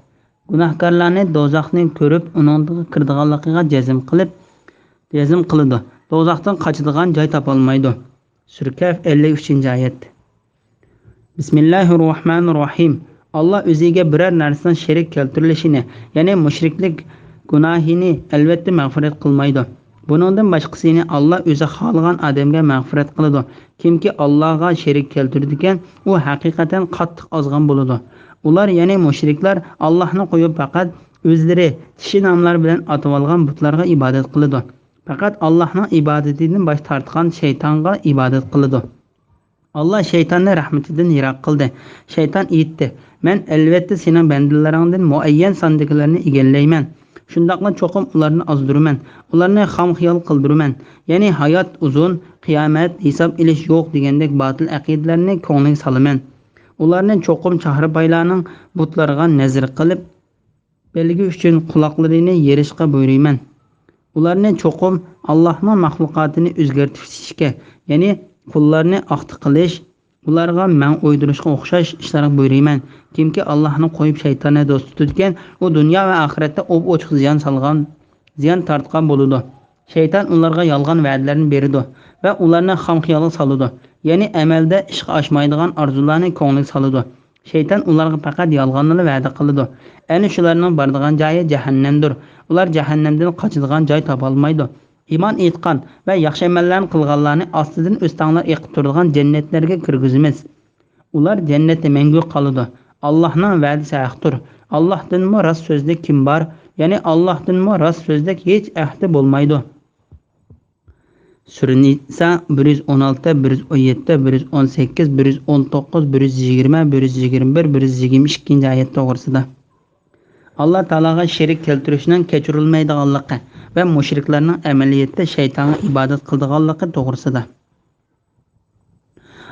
گۇناھكارلارنى دوزاخنى كۆرۈپ، ئۇنىڭغا كىرىدىغانلىقىغا جەزم قىلىپ، جەزم قىلىدۇ. دوزاختىن قاچىدىغان جاي تاپالمايدۇ. سۈرە كەھف، ئەللىك ئۈچىنچى ئايەت. بىسمىللاھىررەھمانىررەھىم. ئاللا ئۆزىگە بىرەر نەرسىنىڭ شېرىك كەلتۈرۈلۈشىنى، يەنى مۇشرىكلىك گۇناھىنى ئەلۋەتتە مەغپىرەت قىلمايدۇ. بۇنىڭدىن باشقىسىنى ئاللا ئۆزى خالىغان ئادەمگە مەغپىرەت قىلىدۇ. كىمكى ئاللاغا شېرىك كەلتۈرىدىكەن، ئۇ ھەقىقەتەن قاتتىق ئازغان بولىدۇ. ئۇلار، يەنى مۇشرىكلار، ئاللاھنى قويۇپ، پەقەت ئۆزلىرى چىشى ناملار بىلەن ئاتىۋالغان بۇتلارغا ئىبادەت قىلىدۇ. پەقەت ئاللاھنىڭ ئىبادىتىدىن باش تارتقان شەيتانغا ئىبادەت قىلىدۇ. ئاللا شەيتاننى رەھمىتىدىن يىراق قىلدى. شەيتان ئېيتتى: مەن ئەلۋەتتە سېنىڭ بەندىلىرىڭدىن مۇئەييەن ساندىكىلەرنى ئىگىلەيمەن. شۇنداقلا چوقۇم ئۇلارنى ئازدۇرىمەن. ئۇلارنى خام خىيال قىلدۇرىمەن. يەنى ھايات ئۇزۇن، قىيامەت، ھېساب ئېلىش يوق دېگەندەك باتىل ئەقىدىلەرنى كۆڭلىگە سالىمەن. ئۇلارنى چوقۇم چاھرىپايلارنىڭ بۇتلىرىغا نەزىر قىلىپ، بەلگە ئۈچۈن قۇلاقلىرىنى يېرىشقا بۇيرۇيمەن. ئۇلارنى چوقۇم ئاللاھنىڭ مەخلۇقاتىنى ئۆزگەرتىۋېتىشكە، يەنى قۇللارنى ئاختا قىلىش، ئۇلارغا مەڭ ئويدۇرۇشقا ئوخشاش ئىشلارغا بۇيرۇيمەن. كىمكى ئاللاھنى قويۇپ شەيتاننى دوست تۇتىدىكەن، ئۇ دۇنيا ۋە ئاخىرەتتە ئوپئوچۇق زىيان سالغان، زىيان تارتقان بولىدۇ. شەيتان ئۇلارغا يالغان ۋەدىلەرنى بېرىدۇ ۋە ئۇلارنى خام خىيالغا سالىدۇ، يەنى ئەمەلدە ئىشقا ئاشمايدىغان ئارزۇلارنى كۆڭلىگە سالىدۇ. شەيتان ئۇلارغا پەقەت يالغاننىلا ۋەدە قىلىدۇ. ئەنە شۇلارنىڭ بارىدىغان جايى جەھەننەمدۇر. ئۇلار جەھەننەمدىن قاچىدىغان جاي تاپالمايدۇ. ئىمان ئېيتقان ۋە ياخشى ئەمەللەرنى قىلغانلارنى ئاستىدىن ئۆستەڭلار ئېقىپ تۇرىدىغان جەننەتلەرگە كىرگۈزىمىز. ئۇلار جەننەتتە مەڭگۈ قالىدۇ. ئاللاھنىڭ ۋەدىسى ھەقتۇر. ئاللاھتىنمۇ راست سۆزلۈك كىم بار؟ يەنى ئاللاھتىنمۇ راست سۆزلۈك ھېچ ئەھدى بولمايدۇ. سۈرە نىسا بىر يۈز ئون ئالتە، بىر يۈز ئون يەتتە، بىر يۈز ئون سەككىز، بىر يۈز ئون توققۇز، بىر يۈز يىگىرمە، بىر يۈز يىگىرمە بىر، بىر يۈز يىگىرمە ئىككىنچى ئايەت توغرىسىدا. ئاللا تائالاغا شېرىك كەلتۈرۈشنىڭ كەچۈرۈلمەيدىغانلىقى ۋە مۇشرىكلارنىڭ ئەمەلىيەتتە شەيتانغا ئىبادەت قىلىدىغانلىقى توغرىسىدا.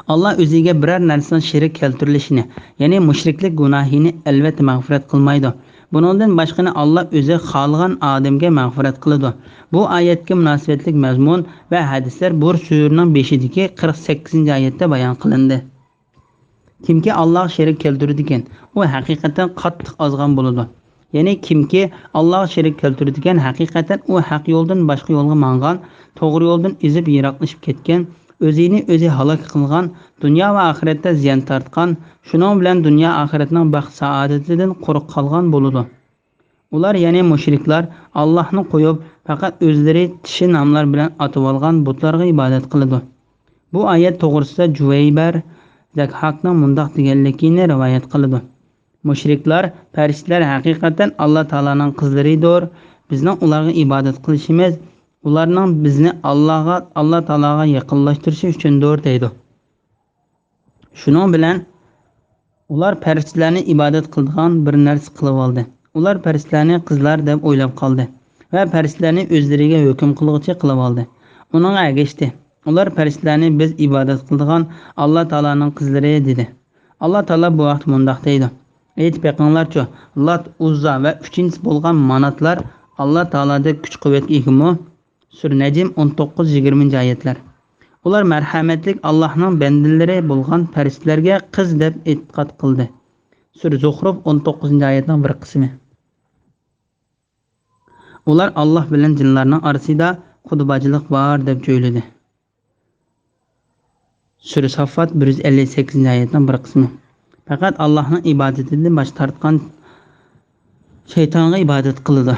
ئاللا ئۆزىگە بىرەر نەرسىنىڭ شېرىك كەلتۈرۈلۈشىنى، يەنى مۇشرىكلىك گۇناھىنى ئەلۋەتتە مەغپىرەت قىلمايدۇ. بۇنىڭدىن باشقىنى ئاللا ئۆزى خالىغان ئادەمگە مەغپىرەت قىلىدۇ. بۇ ئايەتكە مۇناسىۋەتلىك مەزمۇن ۋە ھەدىسلەر بۇ سۈرىنىڭ بېشىدىكى قىرىق سەككىزىنچى ئايەتتە بايان قىلىندى. كىمكى ئاللاغا شېرىك كەلتۈرىدىكەن، ئۇ ھەقىقەتەن قاتتىق ئازغان بولىدۇ. يەنى كىمكى ئاللاغا شېرىك كەلتۈرىدىكەن، ھەقىقەتەن ئۇ ھەق يولدىن باشقا يولغا ماڭغان، توغرا يولدىن ئېزىپ يىراقلىشىپ كەتكەن، ئۆزىنى ئۆزى ھالاك قىلغان، دۇنيا ۋە ئاخىرەتتە زىيان تارتقان، شۇنىڭ بىلەن دۇنيا ئاخىرەتنىڭ بەخت سائادىتىدىن قۇرۇق قالغان بولىدۇ. ئۇلار، يەنى مۇشرىكلار، ئاللاھنى قويۇپ، پەقەت ئۆزلىرى چىشى ناملار بىلەن ئاتىۋالغان بۇتلارغا ئىبادەت قىلىدۇ. بۇ ئايەت توغرىسىدا جۇۋەيبەر زەكھاكنىڭ مۇنداق دېگەنلىكىنى رىۋايەت قىلىدۇ: مۇشرىكلار، پەرىشتىلەر ھەقىقەتەن ئاللا تائالانىڭ قىزلىرىدۇر، بىزنىڭ ئۇلارغا ئىبادەت قىلىشىمىز ئۇلارنىڭ بىزنى ئاللاغا، ئاللا تائالاغا يېقىنلاشتۇرۇشى ئۈچۈندۇر، دەيدۇ. شۇنىڭ بىلەن ئۇلار پەرىشتىلەرنى ئىبادەت قىلىدىغان بىر نەرسە قىلىۋالدى. ئۇلار پەرىشتىلەرنى قىزلار دەپ ئويلاپ قالدى ۋە پەرىشتىلەرنى ئۆزلىرىگە ھۆكۈم قىلغۇچى قىلىۋالدى. ئۇنىڭغا ئەگەشتى. ئۇلار پەرىشتىلەرنى بىز ئىبادەت قىلىدىغان ئاللا تائالانىڭ قىزلىرى دېدى. ئاللا تائالا بۇ ھەقتە مۇنداق دەيدۇ: ئېيتىپ بېقىڭلارچۇ، لات، ئۇززا ۋە ئۈچىنچىسى بولغان ماناتلار ئاللا تائالادەك كۈچ-قۇۋۋەتكە ئىگىمۇ؟ سۈرە نەجم، ئون توققۇز، يىگىرمىنچى ئايەتلەر. ئۇلار مەرھەمەتلىك ئاللاھنىڭ بەندىلىرى بولغان پەرىشتىلەرگە قىز دەپ ئېتىقاد قىلدى. سۈرە زۇخرۇف، ئون توققۇزىنچى ئايەتنىڭ بىر قىسمى. ئۇلار ئاللاھ بىلەن جىنلارنىڭ ئارىسىدا قۇدا باجىلىق بار دەپ جۆيلىدى. سۈرە ساففات، بىر يۈز ئەللىك سەككىزىنچى ئايەتنىڭ بىر قىسمى. پەقەت ئاللاھنىڭ ئىبادىتىدىن باش تارتقان شەيتانغا ئىبادەت قىلىدۇ.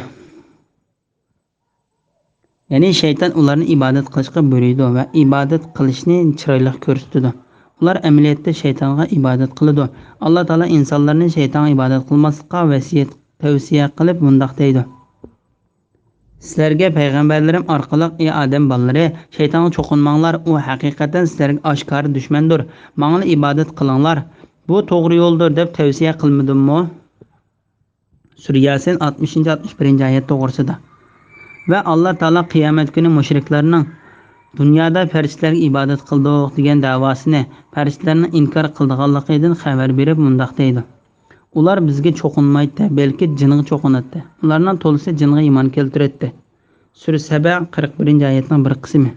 يەنى شەيتان ئۇلارنى ئىبادەت قىلىشقا بۇيرۇيدۇ ۋە ئىبادەت قىلىشنى چىرايلىق كۆرسىتىدۇ. ئۇلار ئەمەلىيەتتە شەيتانغا ئىبادەت قىلىدۇ. ئاللا تائالا ئىنسانلارنى شەيتانغا ئىبادەت قىلماسلىققا ۋەسىيەت، تەۋسىيە قىلىپ مۇنداق دەيدۇ: سىلەرگە پەيغەمبەرلىرىم ئارقىلىق، ئى ئادەم بالىلىرى، شەيتانغا چوقۇنماڭلار، ئۇ ھەقىقەتەن سىلەرگە ئاشكارا دۈشمەندۇر، ماڭىلا ئىبادەت قىلىڭلار، بۇ توغرا يولدۇر دەپ تەۋسىيە قىلمىدىممۇ؟ سۈرە ياسىن، ئاتمىشىنچى، ئاتمىش بىرىنچى ئايەت توغرىسىدا. ۋە ئاللا تائالا قىيامەت كۈنى مۇشرىكلارنىڭ دۇنيادا پەرىشتىلەرگە ئىبادەت قىلدۇق دېگەن دەۋاسىنى پەرىشتىلەرنىڭ ئىنكار قىلىدىغانلىقىدىن خەۋەر بېرىپ مۇنداق دەيدۇ: ئۇلار بىزگە چوقۇنمايتتى، بەلكى جىنغا چوقۇناتتى. ئۇلارنىڭ تولىسى جىنغا ئىمان كەلتۈرەتتى. سۈرە سەبە، قىرىق بىرىنچى ئايەتنىڭ بىر قىسمى.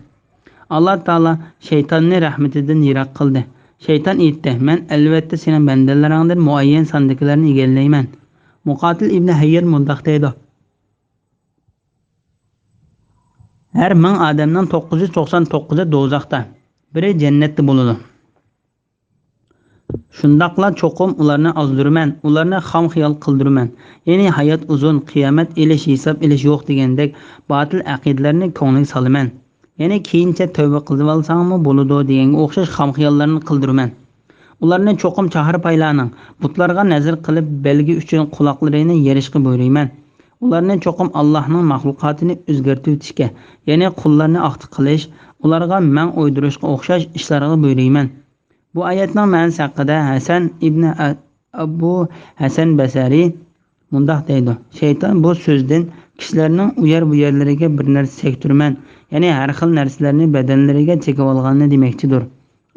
ئاللا تائالا شەيتاننى رەھمىتىدىن يىراق قىلدى. شەيتان ئېيتتى: مەن ئەلۋەتتە سېنىڭ بەندىلىرىڭدىن مۇئەييەن ساندىكىلەرنى ئىگىلەيمەن. مۇقاتىل ئىبنى ھەييەر مۇنداق دەيدۇ: ھەر مىڭ ئادەمنىڭ توققۇز يۈز توقسان توققۇزى دوزاختا، بىرى جەننەتتە بولىدۇ. شۇنداقلا چوقۇم ئۇلارنى ئازدۇرىمەن، ئۇلارنى خام خىيال قىلدۇرىمەن. يەنى ھايات ئۇزۇن، قىيامەت ئېلىش، ھېساب ئېلىش يوق دېگەندەك باتىل ئەقىدىلەرنى كۆڭلىگە سالىمەن. يەنى كېيىنچە تەۋبە قىلىۋالساڭمۇ بولىدۇ دېگەنگە ئوخشاش خام خىياللارنى قىلدۇرىمەن. ئۇلارنى چوقۇم چاھارپايلارنىڭ، بۇتلارغا نەزىر قىلىپ بەلگە ئۈچۈن قۇلاقلىرىنى يېرىشقا بۇيرۇيمەن. ئۇلارنى چوقۇم ئاللاھنىڭ مەخلۇقاتىنى ئۆزگەرتىۋېتىشكە، يەنى قۇللارنى ئاختا قىلىش، ئۇلارغا مەڭ ئويدۇرۇشقا ئوخشاش ئىشلارغا بۇيرۇيمەن. بۇ ئايەتنىڭ مەنىسى ھەققىدە ھەسەن ئىبنى ئە-، ئەبۇ ھەسەن بەسەرى مۇنداق دەيدۇ: شەيتان بۇ سۆزدىن كىشىلەرنىڭ ئۇ يەر بۇ يەرلىرىگە بىر نەرسە چەكتۈرىمەن، يەنى ھەر خىل نەرسىلەرنى بەدەنلىرىگە چېكىۋالغاننى دېمەكچىدۇر.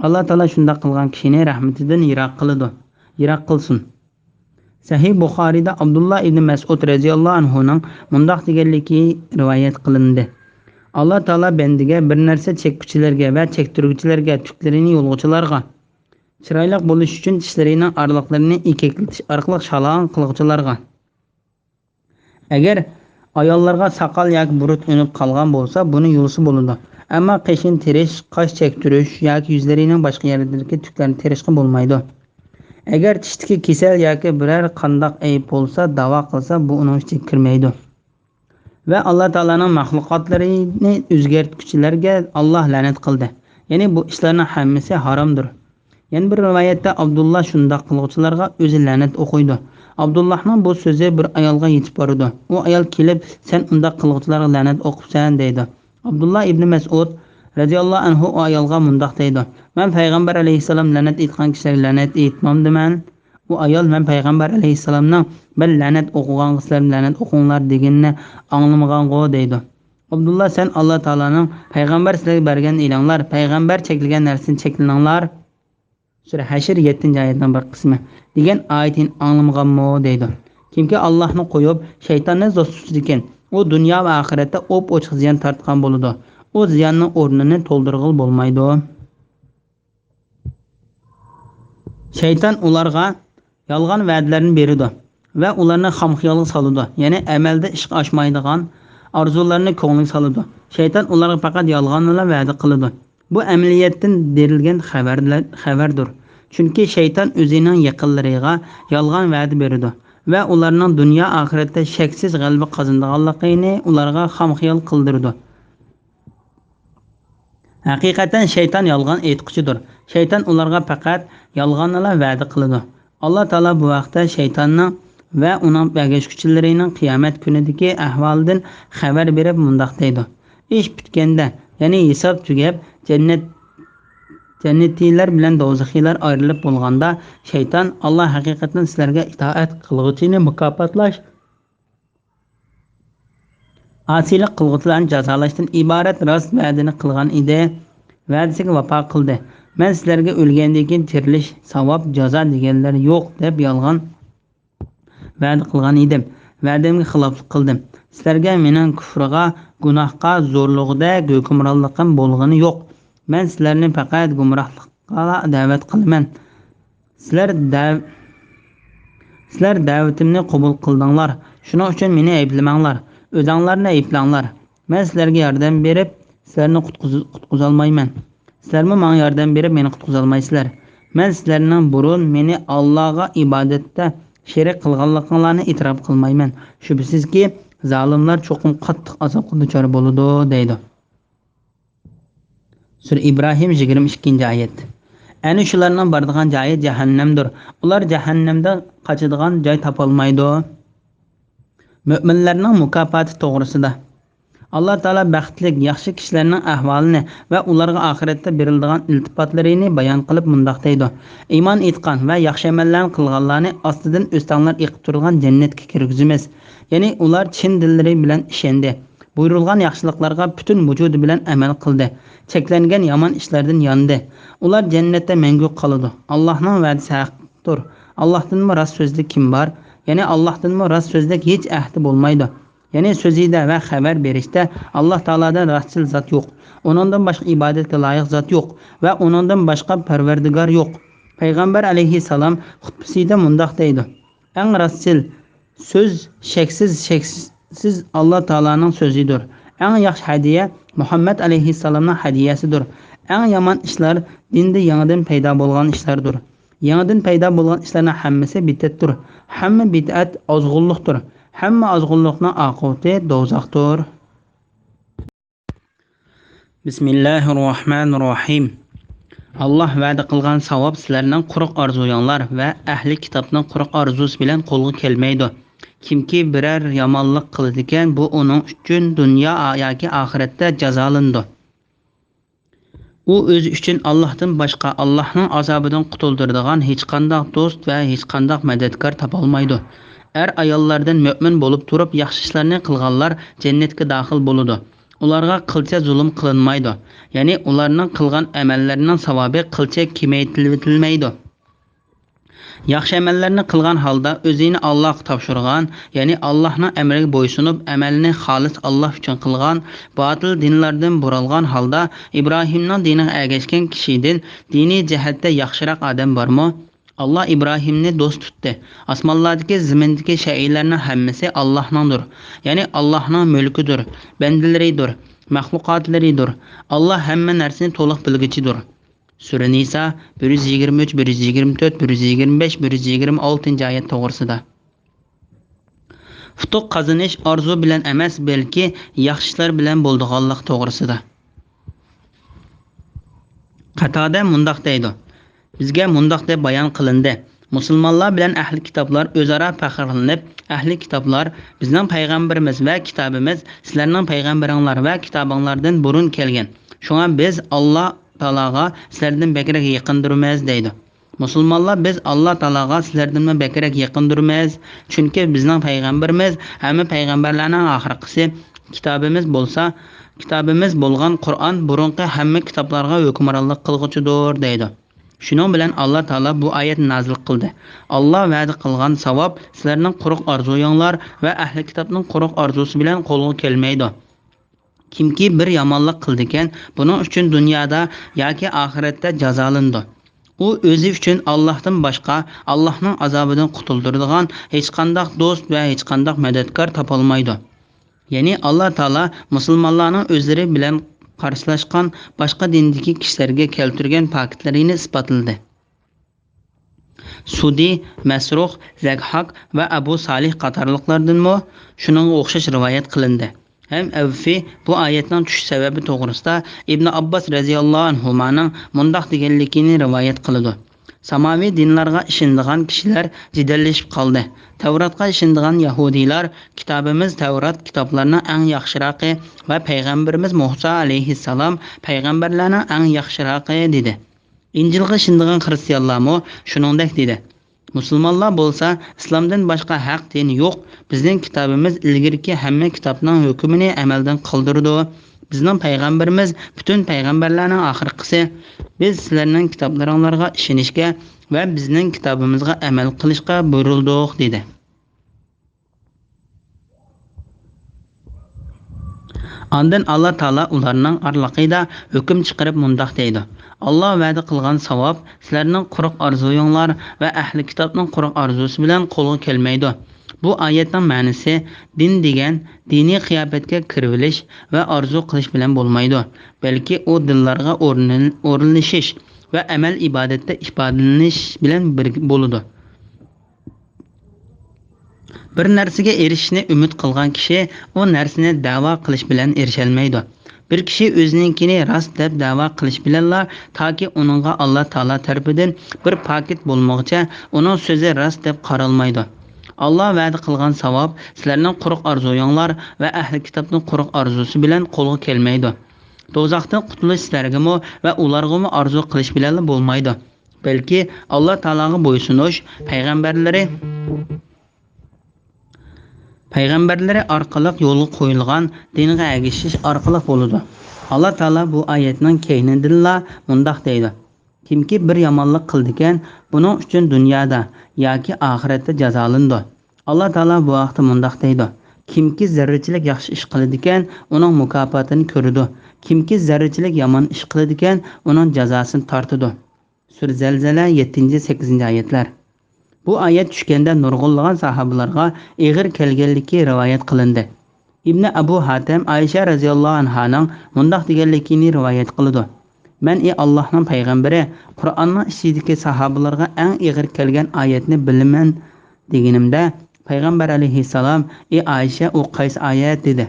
ئاللا تائالا شۇنداق قىلغان كىشىنى رەھمىتىدىن يىراق قىلىدۇ، يىراق قىلسۇن. سەھىھ بۇخارىيدا ئابدۇللا ئىبنى مەسئۇد رەزىياللاھۇ ئەنھۇنىڭ مۇنداق دېگەنلىكى رىۋايەت قىلىندى: ئاللا تائالا بەندىگە بىر نەرسە چەككۈچىلەرگە ۋە چەكتۈرگۈچىلەرگە، تۈكلىرىنى يۇلغۇچىلارغا، چىرايلىق بولۇش ئۈچۈن چىشلىرىنىڭ ئارىلىقلىرىنى ئېكەكلىتىش ئارقىلىق شالاڭ قىلغۇچىلارغا، ئەگەر ئاياللارغا ساقال ياكى بۇرۇت ئۈنۈپ قالغان بولسا، بۇنى يۇلسا بولىدۇ. ئەمما قېشىنى تېرىش، قاش چەكتۈرۈش ياكى يۈزلىرىنىڭ باشقا يەرلىرىدىكى تۈكلەرنى تېرىشقا بولمايدۇ. ئەگەر چىشتىكى كېسەل ياكى بىرەر قانداق ئەيىب بولسا، داۋا قىلسا، بۇ ئۇنىڭ ئىچىگە كىرمەيدۇ. ۋە ئاللا تائالانىڭ مەخلۇقاتلىرىنى ئۆزگەرتكۈچىلەرگە ئاللا لەنەت قىلدى. يەنى بۇ ئىشلارنىڭ ھەممىسى ھارامدۇر. يەنە بىر رىۋايەتتە ئابدۇللا شۇنداق قىلغۇچىلارغا ئۆزى لەنەت ئوقۇيدۇ. ئابدۇللانىڭ بۇ سۆزى بىر ئايالغا يېتىپ بارىدۇ. ئۇ ئايال كېلىپ، سەن ئۇنداق قىلغۇچىلارغا لەنەت ئوقۇپسەن دەيدۇ. ئابدۇللا ئىبنى مەسئۇد رەزىياللاھۇ ئەنھۇ ئۇ ئايالغا مۇنداق دەيدۇ: مەن پەيغەمبەر ئەلەيھىسسالام لەنەت ئېيتقان كىشىلەرگە لەنەت ئېيتمامدىمەن؟ ئۇ ئايال: مەن پەيغەمبەر ئەلەيھىسسالامنىڭ مەن لەنەت ئوقۇغانغا سىلەرمۇ لەنەت ئوقۇڭلار دېگىنىنى ئاڭلىمىغانغۇ دەيدۇ. ئابدۇللا: سەن ئاللا تائالانىڭ پەيغەمبەر سىلەرگە بەرگەن ئېلىڭلار، پەيغەمبەر چەكلىگەن نەرسىدىن چەكلىنىڭلار، سۈرە ھەشر، يەتتىنچى ئايەتنىڭ بىر قىسمى، دېگەن ئايىتىنى ئاڭلىمىغانمۇ دەيدۇ. كىمكى ئاللاھنى قويۇپ، شەيتاننى دوست تۇتىدىكەن، ئۇ دۇنيا ۋە ئاخىرەتتە ئوپئوچۇق زىيان تارتقان بولىدۇ. ئۇ زىياننىڭ ئورنىنى تولدۇرغىلى بولمايدۇ. شەيتان ئۇلارغا يالغان ۋەدىلەرنى بېرىدۇ ۋە ئۇلارنى خام خىيالغا سالىدۇ، يەنى ئەمەلدە ئىشقا ئاشمايدىغان ئارزۇلارنى كۆڭلىگە سالىدۇ. شەيتان ئۇلارغا پەقەت يالغاننىلا ۋەدە قىلىدۇ. بۇ ئەمەلىيەتتىن بېرىلگەن خەۋەرلەر، خەۋەردۇر. چۈنكى شەيتان ئۆزىنىڭ يېقىنلىرىغا يالغان ۋەدە بېرىدۇ ۋە ئۇلارنىڭ دۇنيا ئاخىرەتتە شەكسىز غەلىبە قازىنىدىغانلىقىنى ئۇلارغا خام خىيال قىلدۇرىدۇ. ھەقىقەتەن شەيتان يالغان ئېيتقۇچىدۇر. شەيتان ئۇلارغا پەقەت يالغاننىلا ۋەدە قىلىدۇ. ئاللا تائالا بۇ ھەقتە شەيتاننىڭ ۋە ئۇنىڭ ئەگەشكۈچىلىرىنىڭ قىيامەت كۈنىدىكى ئەھۋالىدىن خەۋەر بېرىپ مۇنداق دەيدۇ: ئىش پۈتكەندە، يەنى ھېساب تۈگەپ، جەننەت، جەننىتىيلەر بىلەن دوزىخىيلار ئايرىلىپ بولغاندا، شەيتان: ئاللا ھەقىقەتەن سىلەرگە ئىتائەت قىلغۇچىنى مۇكاپاتلاش، ئاسىيلىق قىلغۇچىلارنى جازالاشتىن ئىبارەت راست ۋەدىنى قىلغان ئىدى. ۋەدىسىگە ۋاپا قىلدى. مەن سىلەرگە ئۆلگەندىن كېيىن تىرىلىش، ساۋاب، جازا دېگەنلەر يوق دەپ يالغان ۋەدە قىلغان ئىدىم. ۋەدەمگە خىلاپلىق قىلدىم. سىلەرگە مېنىڭ كۇفرىغا، گۇناھقا، زورلۇقىدەك ھۆكۈمرانلىقىم بولغىنى يوق. مەن سىلەرنى پەقەت گۇمراھلىققا دەۋەت قىلىمەن. سىلەر دەۋ-، سىلەر دەۋىتىمنى قوبۇل قىلدىڭلار. شۇنىڭ ئۈچۈن مېنى ئەيىبلىمەڭلار. ئۆزەڭلارنى ئەيىبلەڭلار. مەن سىلەرگە ياردەم بېرىپ، سىلەرنى قۇتقۇز-، قۇتقۇزالمايمەن. سىلەرمۇ ماڭا ياردەم بېرىپ، مېنى قۇتقۇزالمايسىلەر. مەن سىلەرنىڭ بۇرۇن مېنى ئاللاغا ئىبادەتتە شېرىك قىلغانلىقىڭلارنى ئېتىراپ قىلمايمەن. شۈبھىسىزكى، زالىملار چوقۇم قاتتىق ئازابقا دۇچار بولىدۇ، دەيدۇ. سۈرە ئىبراھىم، يىگىرمە ئىككىنچى ئايەت. ئەنە شۇلارنىڭ بارىدىغان جايى جەھەننەمدۇر. ئۇلار جەھەننەمدە قاچىدىغان جاي تاپالمايدۇ. مۆمىنلەرنىڭ مۇكاپاتى توغرىسىدا. ئاللا تائالا بەختلىك، ياخشى كىشىلەرنىڭ ئەھۋالىنى ۋە ئۇلارغا ئاخىرەتتە بېرىلىدىغان ئىلتىپاتلىرىنى بايان قىلىپ مۇنداق دەيدۇ: ئىمان ئېيتقان ۋە ياخشى ئەمەللەرنى قىلغانلارنى ئاستىدىن ئۆستەڭلار ئېقىپ تۇرىدىغان جەننەتكە كىرگۈزىمىز. يەنى ئۇلار چىن دىللىرى بىلەن ئىشەندى، بۇيرۇلغان ياخشىلىقلارغا پۈتۈن ۋۇجۇدى بىلەن ئەمەل قىلدى، چەكلەنگەن يامان ئىشلاردىن ياندى. ئۇلار جەننەتتە مەڭگۈ قالىدۇ. ئاللاھنىڭ ۋەدىسى ھەقتۇر. ئاللاھتىنمۇ راست سۆزلۈك كىم بار؟ يەنى ئاللاھتىنمۇ راست سۆزلۈك ھېچ ئەھدى بولمايدۇ. يەنى سۆزىدە ۋە خەۋەر بېرىشتە ئاللا تائالادىن راستچىل زات يوق. ئۇنىڭدىن باشقا ئىبادەتكە لايىق زات يوق ۋە ئۇنىڭدىن باشقا پەرۋەردىگار يوق. پەيغەمبەر ئەلەيھىسسالام خۇتبىسىدە مۇنداق دەيدۇ: ئەڭ راستچىل سۆز شەكسىز، شەكسىز ئاللا تائالانىڭ سۆزىدۇر. ئەڭ ياخشى ھەدىيە مۇھەممەد ئەلەيھىسسالامنىڭ ھەدىيەسىدۇر. ئەڭ يامان ئىشلار دىندا يېڭىدىن پەيدا بولغان ئىشلاردۇر. يېڭىدىن پەيدا بولغان ئىشلارنىڭ ھەممىسى بىدئەتتۇر. ھەممە بىدئەت ئازغۇنلۇقتۇر. ھەممە ئازغۇنلۇقنىڭ ئاقىۋىتى دوزاختۇر. بىسمىللاھىررەھمانىررەھىم. ئاللا ۋەدە قىلغان ساۋاب سىلەرنىڭ قۇرۇق ئارزۇيۇڭلار ۋە ئەھلى كىتابنىڭ قۇرۇق ئارزۇسى بىلەن قولغا كەلمەيدۇ. كىمكى بىرەر يامانلىق قىلىدىكەن، بۇ ئۇنىڭ ئۈچۈن دۇنيا ياكى ئاخىرەتتە جازالىنىدۇ. ئۇ ئۆزى ئۈچۈن ئاللاھتىن باشقا، ئاللاھنىڭ ئازابىدىن قۇتۇلدۇرىدىغان ھېچقانداق دوست ۋە ھېچقانداق مەدەتكار تاپالمايدۇ. ئەر-ئاياللاردىن مۆمىن بولۇپ تۇرۇپ ياخشى ئىشلارنى قىلغانلار جەننەتكە داخىل بولىدۇ. ئۇلارغا قىلچە زۇلۇم قىلىنمايدۇ. يەنى ئۇلارنىڭ قىلغان ئەمەللىرىنىڭ ساۋابى قىلچە كېمەيتىلىۋېتىلمەيدۇ. ياخشى ئەمەللەرنى قىلغان ھالدا ئۆزىنى ئاللاھقا تاپشۇرغان، يەنى ئاللاھنىڭ ئەمرىگە بويسۇنۇپ، ئەمەلنى خالىس ئاللاھ ئۈچۈن قىلغان، باتىل دىنلاردىن بۇرالغان ھالدا ئىبراھىمنىڭ دىنىغا ئەگەشكەن كىشىدىن دىنىي جەھەتتە ياخشىراق ئادەم بارمۇ؟ ئاللاھ ئىبراھىمنى دوست تۇتتى. ئاسمانلاردىكى، زېمىندىكى شەيئىلەرنىڭ ھەممىسى ئاللاھنىڭدۇر. يەنى ئاللاھنىڭ مۈلكىدۇر، بەندىلىرىدۇر، مەخلۇقاتلىرىدۇر. ئاللاھ ھەممە نەرسىنى تولۇق بىلگۈچىدۇر. سۈرە نىسا، بىر يۈز يىگىرمە ئۈچ، بىر يۈز يىگىرمە تۆت، بىر يۈز يىگىرمە بەش، بىر يۈز يىگىرمە ئالتىنچى ئايەت توغرىسىدا. ئۇتۇق قازىنىش ئارزۇ بىلەن ئەمەس، بەلكى ياخشى ئىشلار بىلەن بولىدىغانلىق توغرىسىدا. قاتادە مۇنداق دەيدۇ: بىزگە مۇنداق دەپ بايان قىلىندى، مۇسۇلمانلار بىلەن ئەھلى كىتابلار ئۆزئارا پەخىرلىنىپ، ئەھلى كىتابلار، بىزنىڭ پەيغەمبىرىمىز ۋە كىتابىمىز سىلەرنىڭ پەيغەمبىرىڭلار ۋە كىتابىڭلاردىن بۇرۇن كەلگەن. شۇڭا بىز ئاللا تائالاغا سىلەردىن بەكرەك يېقىندۇرمىز دەيدۇ. مۇسۇلمانلار، بىز ئاللا تائالاغا سىلەردىنمۇ بەكرەك يېقىندۇرمىز، چۈنكى بىزنىڭ پەيغەمبىرىمىز ھەممە پەيغەمبەرلەرنىڭ ئاخىرقىسى، كىتابىمىز بولسا، كىتابىمىز بولغان قۇرئان بۇرۇنقى ھەممە كىتابلارغا ھۆكۈمرانلىق قىلغۇچىدۇر دەيدۇ. شۇنىڭ بىلەن ئاللا تائالا بۇ ئايەتنى نازىل قىلدى: ئاللا ۋەدە قىلغان ساۋاب سىلەرنىڭ قۇرۇق ئارزۇيۇڭلار ۋە ئەھلى كىتابنىڭ قۇرۇق ئارزۇسى بىلەن قولغا كەلمەيدۇ. كىمكى بىر يامانلىق قىلىدىكەن، بۇنىڭ ئۈچۈن دۇنيادا ياكى ئاخىرەتتە جازالىنىدۇ. ئۇ ئۆزى ئۈچۈن ئاللاھتىن باشقا، ئاللاھنىڭ ئازابىدىن قۇتۇلدۇرىدىغان ھېچقانداق دوست ۋە ھېچقانداق مەدەتكار تاپالمايدۇ. يەنى ئاللا تائالا مۇسۇلمانلارنىڭ ئۆزلىرى بىلەن قارشىلاشقان باشقا دىندىكى كىشىلەرگە كەلتۈرگەن پاكىتلىرىنى ئىسپاتلىدى. سۇدى، مەسرۇخ، زەكھاك ۋە ئەبۇ سالىھ قاتارلىقلاردىنمۇ شۇنىڭغا ئوخشاش رىۋايەت قىلىندى. ھەم ئەۋفى بۇ ئايەتنىڭ چۈشۈش سەۋەبى توغرىسىدا ئىبنى ئابباس رەزىياللاھۇ ئەنھۇمانىڭ مۇنداق دېگەنلىكىنى رىۋايەت قىلىدۇ: ساماۋى دىنلارغا ئىشىنىدىغان كىشىلەر جېدەللىشىپ قالدى. تەۋراتقا ئىشىنىدىغان يەھۇدىيلار، كىتابىمىز تەۋرات كىتابلارنىڭ ئەڭ ياخشىراقى ۋە پەيغەمبىرىمىز مۇسا ئەلەيھىسسالام پەيغەمبەرلەرنىڭ ئەڭ ياخشىراقى، دېدى. ئىنجىلغا ئىشىنىدىغان خىرىستىيانلارمۇ شۇنىڭدەك دېدى. مۇسۇلمانلار بولسا، ئىسلامدىن باشقا ھەق دىن يوق، بىزنىڭ كىتابىمىز ئىلگىرىكى ھەممە كىتابنىڭ ھۆكمىنى ئەمەلدىن قالدۇرىدۇ. بىزنىڭ پەيغەمبىرىمىز پۈتۈن پەيغەمبەرلەرنىڭ ئاخىرقىسى. بىز سىلەرنىڭ كىتابلىرىڭلارغا ئىشىنىشكە ۋە بىزنىڭ كىتابىمىزغا ئەمەل قىلىشقا بۇيرۇلدۇق، دېدى. ئاندىن ئاللا تائالا ئۇلارنىڭ ئارىلىقىدا ھۆكۈم چىقىرىپ مۇنداق دەيدۇ: ئاللا ۋەدە قىلغان ساۋاب سىلەرنىڭ قۇرۇق ئارزۇيۇڭلار ۋە ئەھلى كىتابنىڭ قۇرۇق ئارزۇسى بىلەن قولغا كەلمەيدۇ. بۇ ئايەتنىڭ مەنىسى، دىن دېگەن دىنىي قىياپەتكە كىرىۋېلىش ۋە ئارزۇ قىلىش بىلەن بولمايدۇ، بەلكى ئۇ دىللارغا ئورنىل-، ئورۇنلىشىش ۋە ئەمەل ئىبادەتتە ئىپادىلىنىش بىلەن بىرگە بولىدۇ. بىر نەرسىگە ئېرىشىشنى ئۈمىد قىلغان كىشى ئۇ نەرسىنى دەۋا قىلىش بىلەن ئېرىشەلمەيدۇ. بىر كىشى ئۆزىنىڭكىنى راست دەپ دەۋا قىلىش بىلەنلا تاكى ئۇنىڭغا ئاللا تائالا تەرىپىدىن بىر پاكىت بولمىغۇچە ئۇنىڭ سۆزى راست دەپ قارالمايدۇ. ئاللا ۋەدە قىلغان ساۋاب سىلەرنىڭ قۇرۇق ئارزۇيۇڭلار ۋە ئەھلى كىتابنىڭ قۇرۇق ئارزۇسى بىلەن قولغا كەلمەيدۇ. دوزاختىن قۇتۇلۇش سىلەرگىمۇ ۋە ئۇلارغىمۇ ئارزۇ قىلىش بىلەنلا بولمايدۇ، بەلكى ئاللا تائالاغا بويسۇنۇش، پەيغەمبەرلىرى، پەيغەمبەرلىرى ئارقىلىق يولغا قويۇلغان دىنغا ئەگىشىش ئارقىلىق بولىدۇ. ئاللا تائالا بۇ ئايەتنىڭ كەينىدىنلا مۇنداق دەيدۇ: كىمكى بىر يامانلىق قىلىدىكەن، بۇنىڭ ئۈچۈن دۇنيادا ياكى ئاخىرەتتە جازالىنىدۇ. ئاللا تائالا بۇ ھەقتە مۇنداق دەيدۇ: كىمكى زەررىچىلىك ياخشى ئىش قىلىدىكەن، ئۇنىڭ مۇكاپاتىنى كۆرىدۇ. كىمكى زەررىچىلىك يامان ئىش قىلىدىكەن، ئۇنىڭ جازاسىنى تارتىدۇ. سۈرە زەلزەلە، يەتتىنچى، سەككىزىنچى ئايەتلەر. بۇ ئايەت چۈشكەندە نۇرغۇنلىغان ساھابىلارغا ئېغىر كەلگەنلىكى رىۋايەت قىلىندى. ئىبنى ئەبۇ ھاتەم ئائىشە رەزىياللاھۇ ئەنھانىڭ مۇنداق دېگەنلىكىنى رىۋايەت قىلىدۇ: مەن، ئى ئاللاھنىڭ پەيغەمبىرى، قۇرئاننىڭ ئىچىدىكى ساھابىلارغا ئەڭ ئېغىر كەلگەن ئايەتنى بىلىمەن دېگىنىمدە، پەيغەمبەر ئەلەيھىسسالام، ئى ئائىشە، ئۇ قايسى ئايەت؟ دېدى.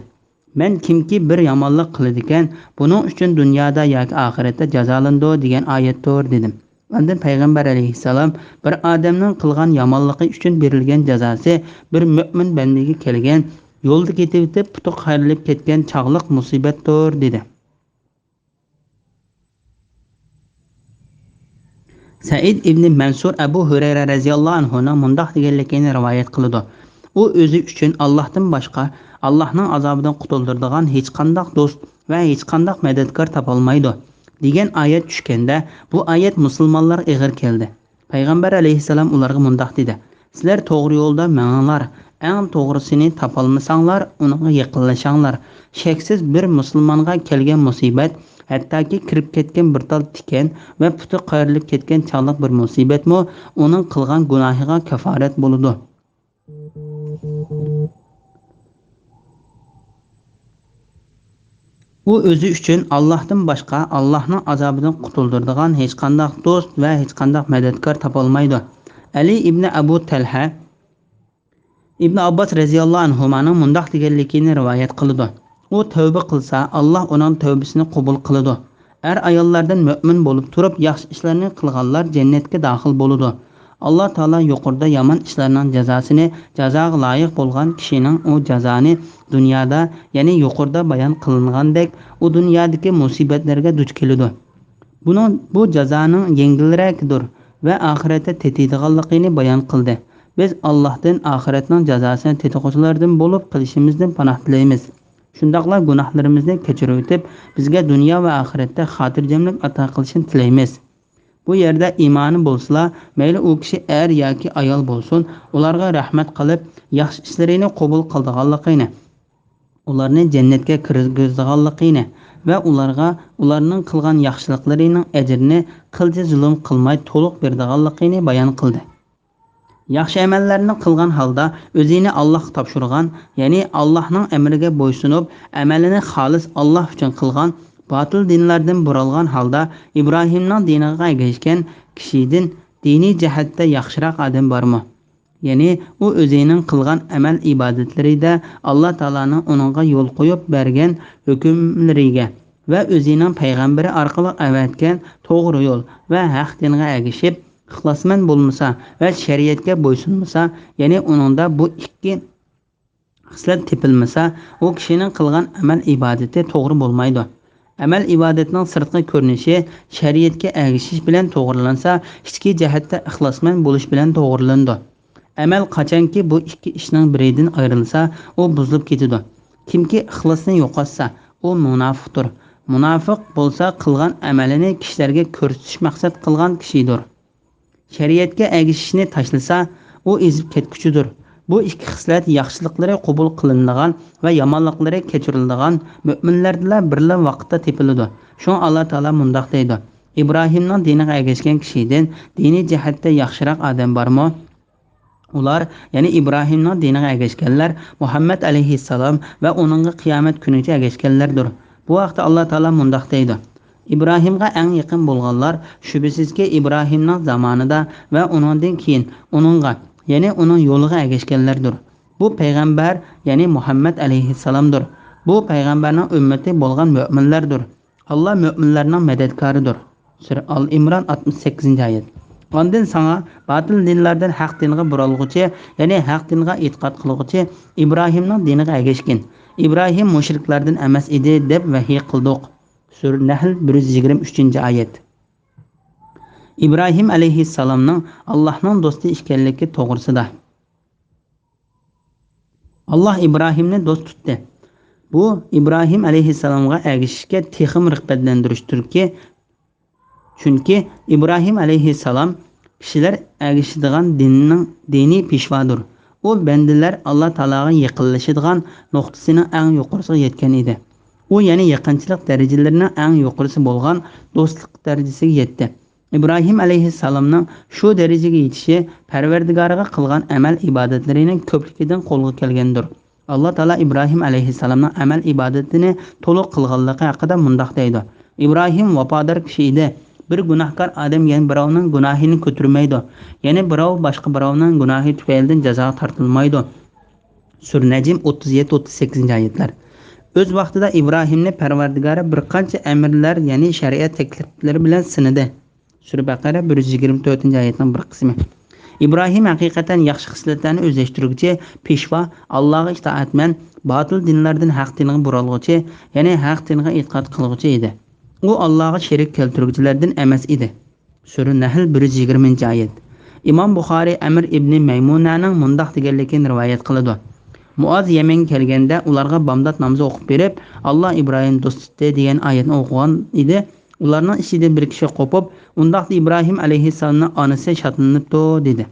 مەن، كىمكى بىر يامانلىق قىلىدىكەن، بۇنىڭ ئۈچۈن دۇنيادا ياكى ئاخىرەتتە جازالىنىدۇ دېگەن ئايەتتۇر، دېدىم. ئاندىن پەيغەمبەر ئەلەيھىسسالام، بىر ئادەمنىڭ قىلغان يامانلىقى ئۈچۈن بېرىلگەن جازاسى بىر مۆمىن بەندىگە كەلگەن، يولدا كېتىۋېتىپ پۇتى قايرىلىپ كەتكەن چاغلىق مۇسىبەتتۇر، دېدى. سەئىد ئىبنى مەنسۇر ئەبۇ ھۈرەيرە رەزىياللاھۇ ئەنھۇنىڭ مۇنداق دېگەنلىكىنى رىۋايەت قىلىدۇ. ئۇ ئۆزى ئۈچۈن ئاللاھتىن باشقا ئاللاھنىڭ ئازابىدىن قۇتۇلدۇرىدىغان ھېچقانداق دوست ۋە ھېچقانداق مەدەتكار تاپالمايدۇ، دېگەن ئايەت چۈشكەندە، بۇ ئايەت مۇسۇلمانلارغا ئېغىر كەلدى. پەيغەمبەر ئەلەيھىسسالام ئۇلارغا مۇنداق دېدى: سىلەر توغرا يولدا مېڭىڭلار، ئەڭ توغرىسىنى تاپالمىساڭلار، ئۇنىڭغا يېقىنلىشىڭلار. شەكسىز بىر مۇسۇلمانغا كەلگەن مۇسىبەت، ھەتتاكى كىرىپ كەتكەن بىر تال تىكەن ۋە پۇتى قايرىلىپ كەتكەن چاغلىق بىر مۇسىبەتمۇ ئۇنىڭ قىلغان گۇناھىغا كاپارەت بولىدۇ. ئۇ ئۆزى ئۈچۈن ئاللاھتىن باشقا ئاللاھنىڭ ئازابىدىن قۇتۇلدۇرىدىغان ھېچقانداق دوست ۋە ھېچقانداق مەدەتكار تاپالمايدۇ. ئەلى ئىبنى ئەبۇ تەلھە ئىبن ئابباس رەزىياللاھۇ ئەنھۇمانىڭ مۇنداق دېگەنلىكىنى رىۋايەت قىلىدۇ: ئۇ تەۋبە قىلسا، ئاللا ئۇنىڭ تەۋبىسىنى قوبۇل قىلىدۇ. ئەر-ئاياللاردىن مۆمىن بولۇپ تۇرۇپ ياخشى ئىشلارنى قىلغانلار جەننەتكە داخىل بولىدۇ. ئاللا تائالا يۇقىرىدا يامان ئىشلارنىڭ جازاسىنى، جازاغا لايىق بولغان كىشىنىڭ ئۇ جازانى دۇنيادا، يەنى يۇقىرىدا بايان قىلىنغاندەك، ئۇ دۇنيادىكى مۇسىبەتلەرگە دۇچ كېلىدۇ. بۇنىڭ، بۇ جازانىڭ يەڭگىلرەكدۇر ۋە ئاخىرەتتە تېتىيدىغانلىقىنى بايان قىلدى. بىز ئاللاھتىن ئاخىرەتنىڭ جازاسىنى تېتىغۇچىلاردىن بولۇپ قېلىشىمىزدىن پاناھ تىلەيمىز. شۇنداقلا گۇناھلىرىمىزنى كەچۈرۈۋېتىپ، بىزگە دۇنيا ۋە ئاخىرەتتە خاتىرجەملىك ئاتا قىلىشىنى تىلەيمىز. بۇ يەردە ئىمانى بولسىلا، مەيلى ئۇ كىشى ئەر ياكى ئايال بولسۇن، ئۇلارغا رەھمەت قىلىپ، ياخشى ئىشلىرىنى قوبۇل قىلىدىغانلىقىنى، ئۇلارنى جەننەتكە كىرگۈزىدىغانلىقىنى ۋە ئۇلارغا ئۇلارنىڭ قىلغان ياخشىلىقلىرىنىڭ ئەجرىنى قىلچە زۇلۇم قىلماي تولۇق بېرىدىغانلىقىنى بايان قىلدى. ياخشى ئەمەللەرنى قىلغان ھالدا ئۆزىنى ئاللاھقا تاپشۇرغان، يەنى ئاللاھنىڭ ئەمرىگە بويسۇنۇپ، ئەمەلىنى خالىس ئاللاھ ئۈچۈن قىلغان، باتىل دىنلاردىن بۇرالغان ھالدا ئىبراھىمنىڭ دىنىغا ئەگەشكەن كىشىدىن دىنىي جەھەتتە ياخشىراق ئادەم بارمۇ؟ يەنى ئۇ ئۆزىنىڭ قىلغان ئەمەل-ئىبادەتلىرىدە ئاللا تائالانىڭ ئۇنىڭغا يول قويۇپ بەرگەن ھۆكۈملىرىگە ۋە ئۆزىنىڭ پەيغەمبىرى ئارقىلىق ئەۋەتكەن توغرا يول ۋە ھەق دىنغا ئەگىشىپ، ئىخلاسمەن بولمىسا ۋە شەرىئەتكە بويسۇنمىسا، يەنى ئۇنىڭدا بۇ ئىككى خىسلەت تېپىلمىسا، ئۇ كىشىنىڭ قىلغان ئەمەل-ئىبادىتى توغرا بولمايدۇ. ئەمەل-ئىبادەتنىڭ سىرتقى كۆرۈنۈشى شەرىئەتكە ئەگىشىش بىلەن توغرىلانسا، ئىچكى جەھەتتە ئىخلاسمەن بولۇش بىلەن توغرىلىنىدۇ. ئەمەل قاچانكى بۇ ئىككى ئىشنىڭ بىرىدىن ئايرىلسا، ئۇ بۇزۇلۇپ كېتىدۇ. كىمكى ئىخلاسنى يوقاتسا، ئۇ مۇناپىقتۇر. مۇناپىق بولسا قىلغان ئەمىلىنى كىشىلەرگە كۆرسىتىش مەقسەت قىلغان كىشىدۇر. شەرىئەتكە ئەگىشىشنى تاشلىسا، ئۇ ئېزىپ كەتكۈچىدۇر. بۇ ئىككى خىسلەت ياخشىلىقلىرى قوبۇل قىلىنىدىغان ۋە يامانلىقلىرى كەچۈرۈلىدىغان مۆمىنلەردىلا بىرلا ۋاقىتتا تېپىلىدۇ. شۇڭا ئاللا تائالا مۇنداق دەيدۇ: ئىبراھىمنىڭ دىنىغا ئەگەشكەن كىشىدىن دىنىي جەھەتتە ياخشىراق ئادەم بارمۇ؟ ئۇلار، يەنى ئىبراھىمنىڭ دىنىغا ئەگەشكەنلەر، مۇھەممەد ئەلەيھىسسالام ۋە ئۇنىڭغا قىيامەت كۈنىگىچە ئەگەشكەنلەردۇر. بۇ ھەقتە ئاللا تائالا مۇنداق دەيدۇ: ئىبراھىمغا ئەڭ يېقىن بولغانلار، شۈبھىسىزكى، ئىبراھىمنىڭ زامانىدا ۋە ئۇنىڭدىن كېيىن ئۇنىڭغا، يەنى ئۇنىڭ يولىغا ئەگەشكەنلەردۇر. بۇ پەيغەمبەر، يەنى مۇھەممەد ئەلەيھىسسالامدۇر. بۇ پەيغەمبەرنىڭ ئۈممىتى بولغان مۆمىنلەردۇر. ئاللا مۆمىنلەرنىڭ مەدەتكارىدۇر. سۈرە ئال ئىمران، ئاتمىش سەككىزىنچى ئايەت. ئاندىن ساڭا باتىل دىنلاردىن ھەق دىنغا بۇرالغۇچى، يەنى ھەق دىنغا ئېتىقاد قىلغۇچى ئىبراھىمنىڭ دىنىغا ئەگەشكىن. ئىبراھىم مۇشرىكلاردىن ئەمەس ئىدى، دەپ ۋەھىي قىلدۇق. سۈرە نەھل، بىر يۈز يىگىرمە ئۈچىنچى ئايەت. ئىبراھىم ئەلەيھىسسالامنىڭ ئاللاھنىڭ دوستى ئىكەنلىكى توغرىسىدا. ئاللاھ ئىبراھىمنى دوست تۇتتى. بۇ ئىبراھىم ئەلەيھىسسالامغا ئەگىشىشكە تېخىمۇ رىغبەتلەندۈرۈشتۇركى، چۈنكى ئىبراھىم ئەلەيھىسسالام كىشىلەر ئەگىشىدىغان دىننىڭ دىنىي پېشۋادۇر. ئۇ بەندىلەر ئاللاھ تائالاغا يېقىنلىشىدىغان نۇقتىسىنىڭ ئەڭ يۇقىرىسىغا يەتكەن ئىدى. ئۇ يەنە يېقىنچىلىق دەرىجىلىرىنىڭ ئەڭ يۇقىرىسى بولغان دوستلۇق دەرىجىسىگە يەتتى. ئىبراھىم ئەلەيھىسسالامنىڭ شۇ دەرىجىگە يېتىشى پەرۋەردىگارىغا قىلغان ئەمەل ئىبادەتلىرىنىڭ كۆپلۈكىدىن قولغا كەلگەندۇر. ئاللاھ تائالا ئىبراھىم ئەلەيھىسسالامنىڭ ئەمەل ئىبادىتىنى تولۇق قىلغانلىقى ھەققىدە مۇنداق دەيدۇ: ئىبراھىم ۋاپادار كىشى ئىدى. بىر گۇناھكار ئادەم يەنە بىراۋنىڭ گۇناھىنى كۆتۈرمەيدۇ. يەنە بىراۋ باشقا بىراۋنىڭ گۇناھى تۈپەيلىدىن جازاغا تارتىلمايدۇ. سۈرە نەجم، ئوتتۇز يەتتە، ئوتتۇز سەككىزىنچى ئايەتلەر. ئۆز ۋاقتىدا ئىبراھىمنى پەرۋەردىگارى بىر قانچە ئەمىرلەر، يەنى شەرىئەت تەكلىپلىرى بىلەن سىنىدى. سۈرە بەقەرە، بىر يۈز يىگىرمە تۆتىنچى ئايەتنىڭ بىر قىسمى. ئىبراھىم ھەقىقەتەن ياخشى خىسلەتلەرنى ئۆزلەشتۈرگۈچى پېشۋا، ئاللاغا ئىتائەتمەن، باتىل دىنلاردىن ھەق دىنغا بۇرالغۇچى، يەنى ھەق دىنغا ئېتىقاد قىلغۇچى ئىدى. ئۇ ئاللاغا شېرىك كەلتۈرگۈچىلەردىن ئەمەس ئىدى. سۈرە نەھل، بىر يۈز يىگىرمىنچى ئايەت. ئىمام بۇخارىي ئەمىر ئىبنى مەيمۇنەنىڭ مۇنداق دېگەنلىكىنى رىۋايەت قىلىدۇ: مۇئاز يەمەنگە كەلگەندە ئۇلارغا بامدات نامىزى ئوقۇپ بېرىپ، ئاللاھ ئىبراھىم دوست تۇتتى دېگەن ئايەتنى ئوقۇغان ئىدى. ئۇلارنىڭ ئىچىدىن بىر كىشى قوپۇپ، ئۇنداقتا ئىبراھىم ئەلەيھىسسالامنىڭ ئانىسى شادلىنىپتۇ، دېدى.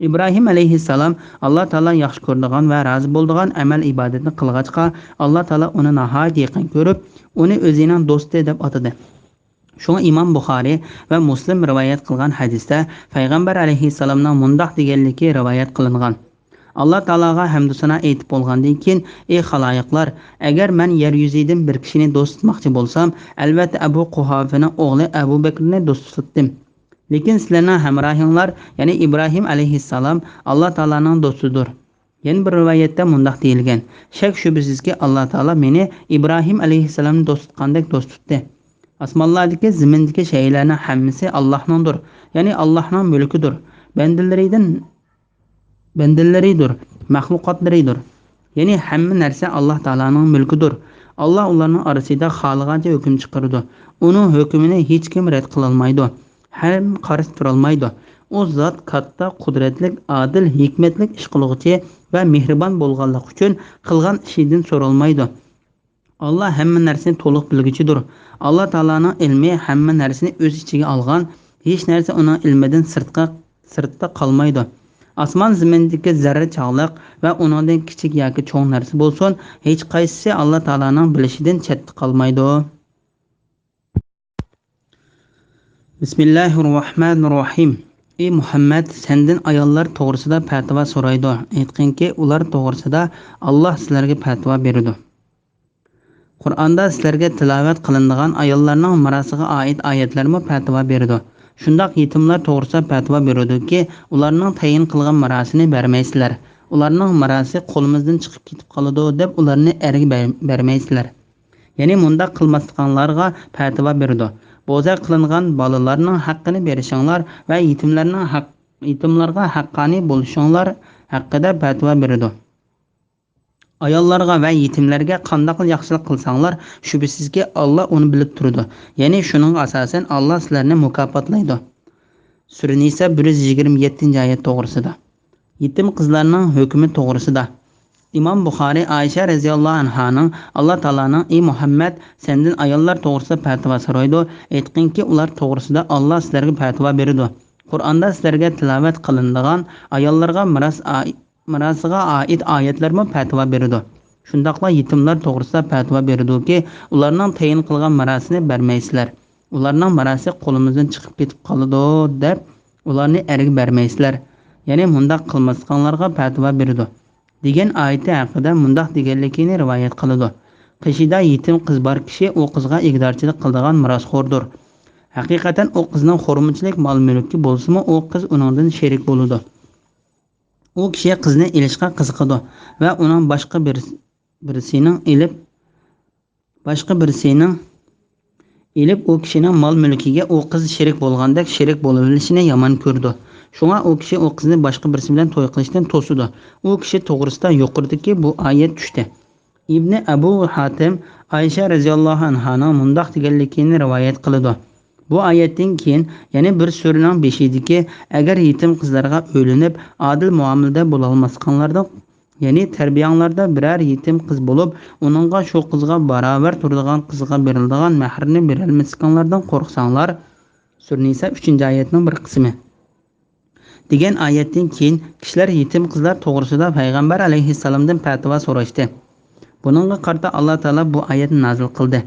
ئىبراھىم ئەلەيھىسسالام ئاللاھ تائالا ياخشى كۆرىدىغان ۋە رازى بولىدىغان ئەمەل ئىبادەتنى قىلغاچقا، ئاللاھ تائالا ئۇنى ناھايىتى يېقىن كۆرۈپ، ئۇنى ئۆزىنىڭ دوستى دەپ ئاتىدى. شۇڭا ئىمام بۇخارىي ۋە مۇسلىم رىۋايەت قىلغان ھەدىستە پەيغەمبەر ئەلەيھىسسالامنىڭ مۇنداق دېگەنلىكى رىۋايەت قىلىنغان: ئاللاھ تائالاغا ھەمدۇ سانا ئېيتىپ بولغاندىن كېيىن، ئى خالايىقلار، ئەگەر مەن يەر يۈزىدىن بىر كىشىنى دوست تۇتماقچى بولسام، ئەلۋەتتە ئەبۇ قۇھافىنىڭ ئوغلى ئەبۇ بەكرىنى دوست تۇتتىم. لېكىن سىلەرنىڭ ھەمراھىڭلار، يەنى ئىبراھىم ئەلەيھىسسالام، ئاللاھ تائالانىڭ دوستىدۇر. يەنە بىر رىۋايەتتە مۇنداق دېيىلگەن: شەك شۈبھىسىزكى، ئاللاھ تائالا مېنى ئىبراھىم ئەلەيھىسسالامنى دوست تۇتقاندەك دوست تۇتتى. ئاسمانلاردىكى، زېمىندىكى شەيئىلەرنىڭ ھەممىسى ئاللاھنىڭدۇر، يەنى ئاللاھنىڭ مۈلكىدۇر. بەندىلىرىدىن، بەندىلىرىدۇر، مەخلۇقاتلىرىدۇر. يەنى ھەممە نەرسە ئاللاھ تائالانىڭ مۈلكىدۇر. ئاللاھ ئۇلارنىڭ ئارىسىدا خالىغانچە ھۆكۈم چىقىرىدۇ. ئۇنىڭ ھۆكمىنى ھېچكىم رەت قىلالمايدۇ ھەم قارشى تۇرالمايدۇ. ئۇ زات كاتتا، قۇدرەتلىك، ئادىل، ھېكمەتلىك، ئىش قىلغۇچى ۋە مېھرىبان بولغانلىقى ئۈچۈن قىلغان ئىشىدىن سورالمايدۇ. ئاللاھ ھەممە نەرسىنى تولۇق بىلگۈچىدۇر. ئاللاھ تائالانىڭ ئىلمى ھەممە نەرسىنى ئۆز ئىچىگە ئالغان، ھېچ نەرسە ئۇنىڭ ئىلمىدىن سىرتقا، سىرتتا قالمايدۇ. ئاسمان زېمىندىكى زەررە چاغلىق ۋە ئۇنىڭدىن كىچىك ياكى چوڭ نەرسە بولسۇن، ھېچقايسىسى ئاللاھ تائالانىڭ بىلىشىدىن چەتتە قالمايدۇ. بىسمىللاھىررەھمانىررەھىم. ئى مۇھەممەد، سەندىن ئاياللار توغرىسىدا پەتىۋا سورايدۇ. ئېيتقىنكى، ئۇلار توغرىسىدا ئاللاھ سىلەرگە پەتىۋا بېرىدۇ. قۇرئاندا سىلەرگە تىلاۋەت قىلىنىدىغان ئاياللارنىڭ مىراسىغا ئائىت ئايەتلەرمۇ پەتىۋا بېرىدۇ. شۇنداق يېتىملار توغرىسىدا پەتىۋا بېرىدۇكى، ئۇلارنىڭ تەيىن قىلغان مىراسىنى بەرمەيسىلەر. ئۇلارنىڭ مىراسى قولىمىزدىن چىقىپ كېتىپ قالىدۇ، دەپ ئۇلارنى ئەرگە بەر-، بەرمەيسىلەر. يەنى مۇنداق قىلماسلىقىڭلارغا پەتىۋا بېرىدۇ. بوزەك قىلىنغان بالىلارنىڭ ھەققىنى بېرىشىڭلار ۋە يېتىملەرنىڭ ھەق-، يېتىملارغا ھەققانىي بولۇشۇڭلار ھەققىدە پەتىۋا بېرىدۇ. ئاياللارغا ۋە يېتىملەرگە قانداقلا ياخشىلىق قىلساڭلار، شۈبھىسىزكى، ئاللا ئۇنى بىلىپ تۇرىدۇ. يەنى شۇنىڭغا ئاساسەن ئاللا سىلەرنى مۇكاپاتلايدۇ. سۈرە نىسا، بىر يۈز يىگىرمە يەتتىنچى ئايەت توغرىسىدا. يېتىم قىزلارنىڭ ھۆكمى توغرىسىدا. ئىمام بۇخارىي ئائىشە رەزىياللاھۇ ئەنھانىڭ، ئاللا تائالانىڭ، ئى مۇھەممەد، سەندىن ئاياللار توغرىسىدا پەتىۋا سورايدۇ، ئېيتقىنكى، ئۇلار توغرىسىدا ئاللا سىلەرگە پەتىۋا بېرىدۇ. قۇرئاندا سىلەرگە تىلاۋەت قىلىنىدىغان ئاياللارغا مىراس ئا-، مىراسىغا ئائىت ئايەتلەرمۇ پەتىۋا بېرىدۇ. شۇنداقلا يېتىملار توغرىسىدا پەتىۋا بېرىدۇكى، ئۇلارنىڭ تەيىن قىلغان مىراسىنى بەرمەيسىلەر. ئۇلارنىڭ مىراسى قولىمىزدىن چىقىپ كېتىپ قالىدۇ، دەپ ئۇلارنى ئەرگە بەرمەيسىلەر. يەنى مۇنداق قىلماسلىقىڭلارغا پەتىۋا بېرىدۇ، دېگەن ئايىتى ھەققىدە مۇنداق دېگەنلىكىنى رىۋايەت قىلىدۇ: قېشىدا يېتىم قىز بار كىشى ئۇ قىزغا ئىگىدارچىلىق قىلىدىغان مىراسخوردۇر. ھەقىقەتەن ئۇ قىزنىڭ خورمىچىلىك مال-مۈلكى بولسىمۇ، ئۇ قىز ئۇنىڭدىن شېرىك بولىدۇ. ئۇ كىشى قىزنى ئېلىشقا قىزىقىدۇ ۋە ئۇنىڭ باشقا بىر-، بىرسىنىڭ ئېلىپ، باشقا بىرسىنىڭ ئېلىپ، ئۇ كىشىنىڭ مال-مۈلكىگە ئۇ قىز شېرىك بولغاندەك شېرىك بولۇۋېلىشىنى يامان كۆرىدۇ. شۇڭا ئۇ كىشى ئۇ قىزنى باشقا بىرسى بىلەن توي قىلىشتىن توسىدۇ. ئۇ كىشى توغرىسىدا يۇقىرىدىكى بۇ ئايەت چۈشتى. ئىبنى ئەبۇ ھاتىم ئائىشە رەزىياللاھۇ ئەنھانىڭ مۇنداق دېگەنلىكىنى رىۋايەت قىلىدۇ. بۇ ئايەتتىن كېيىن يەنە بىر سۈرىنىڭ بېشىدىكى، ئەگەر يېتىم قىزلارغا ئۆيلىنىپ، ئادىل مۇئامىلىدە بولالماسلىقىڭلاردىن، يەنى تەربىيەڭلاردا بىرەر يېتىم قىز بولۇپ، ئۇنىڭغا شۇ قىزغا باراۋەر تۇرىدىغان قىزغا بېرىلىدىغان مەھرىنى بېرەلمەسلىكىڭلاردىن قورقساڭلار، سۈرە نىسا، ئۈچىنچى ئايەتنىڭ بىر قىسمى. دېگەن ئايەتتىن كېيىن كىشىلەر يېتىم قىزلار توغرىسىدا پەيغەمبەر ئەلەيھىسسالامدىن پەتىۋا سوراشتى. بۇنىڭغا قارىتا ئاللا تائالا بۇ ئايەتنى نازىل قىلدى.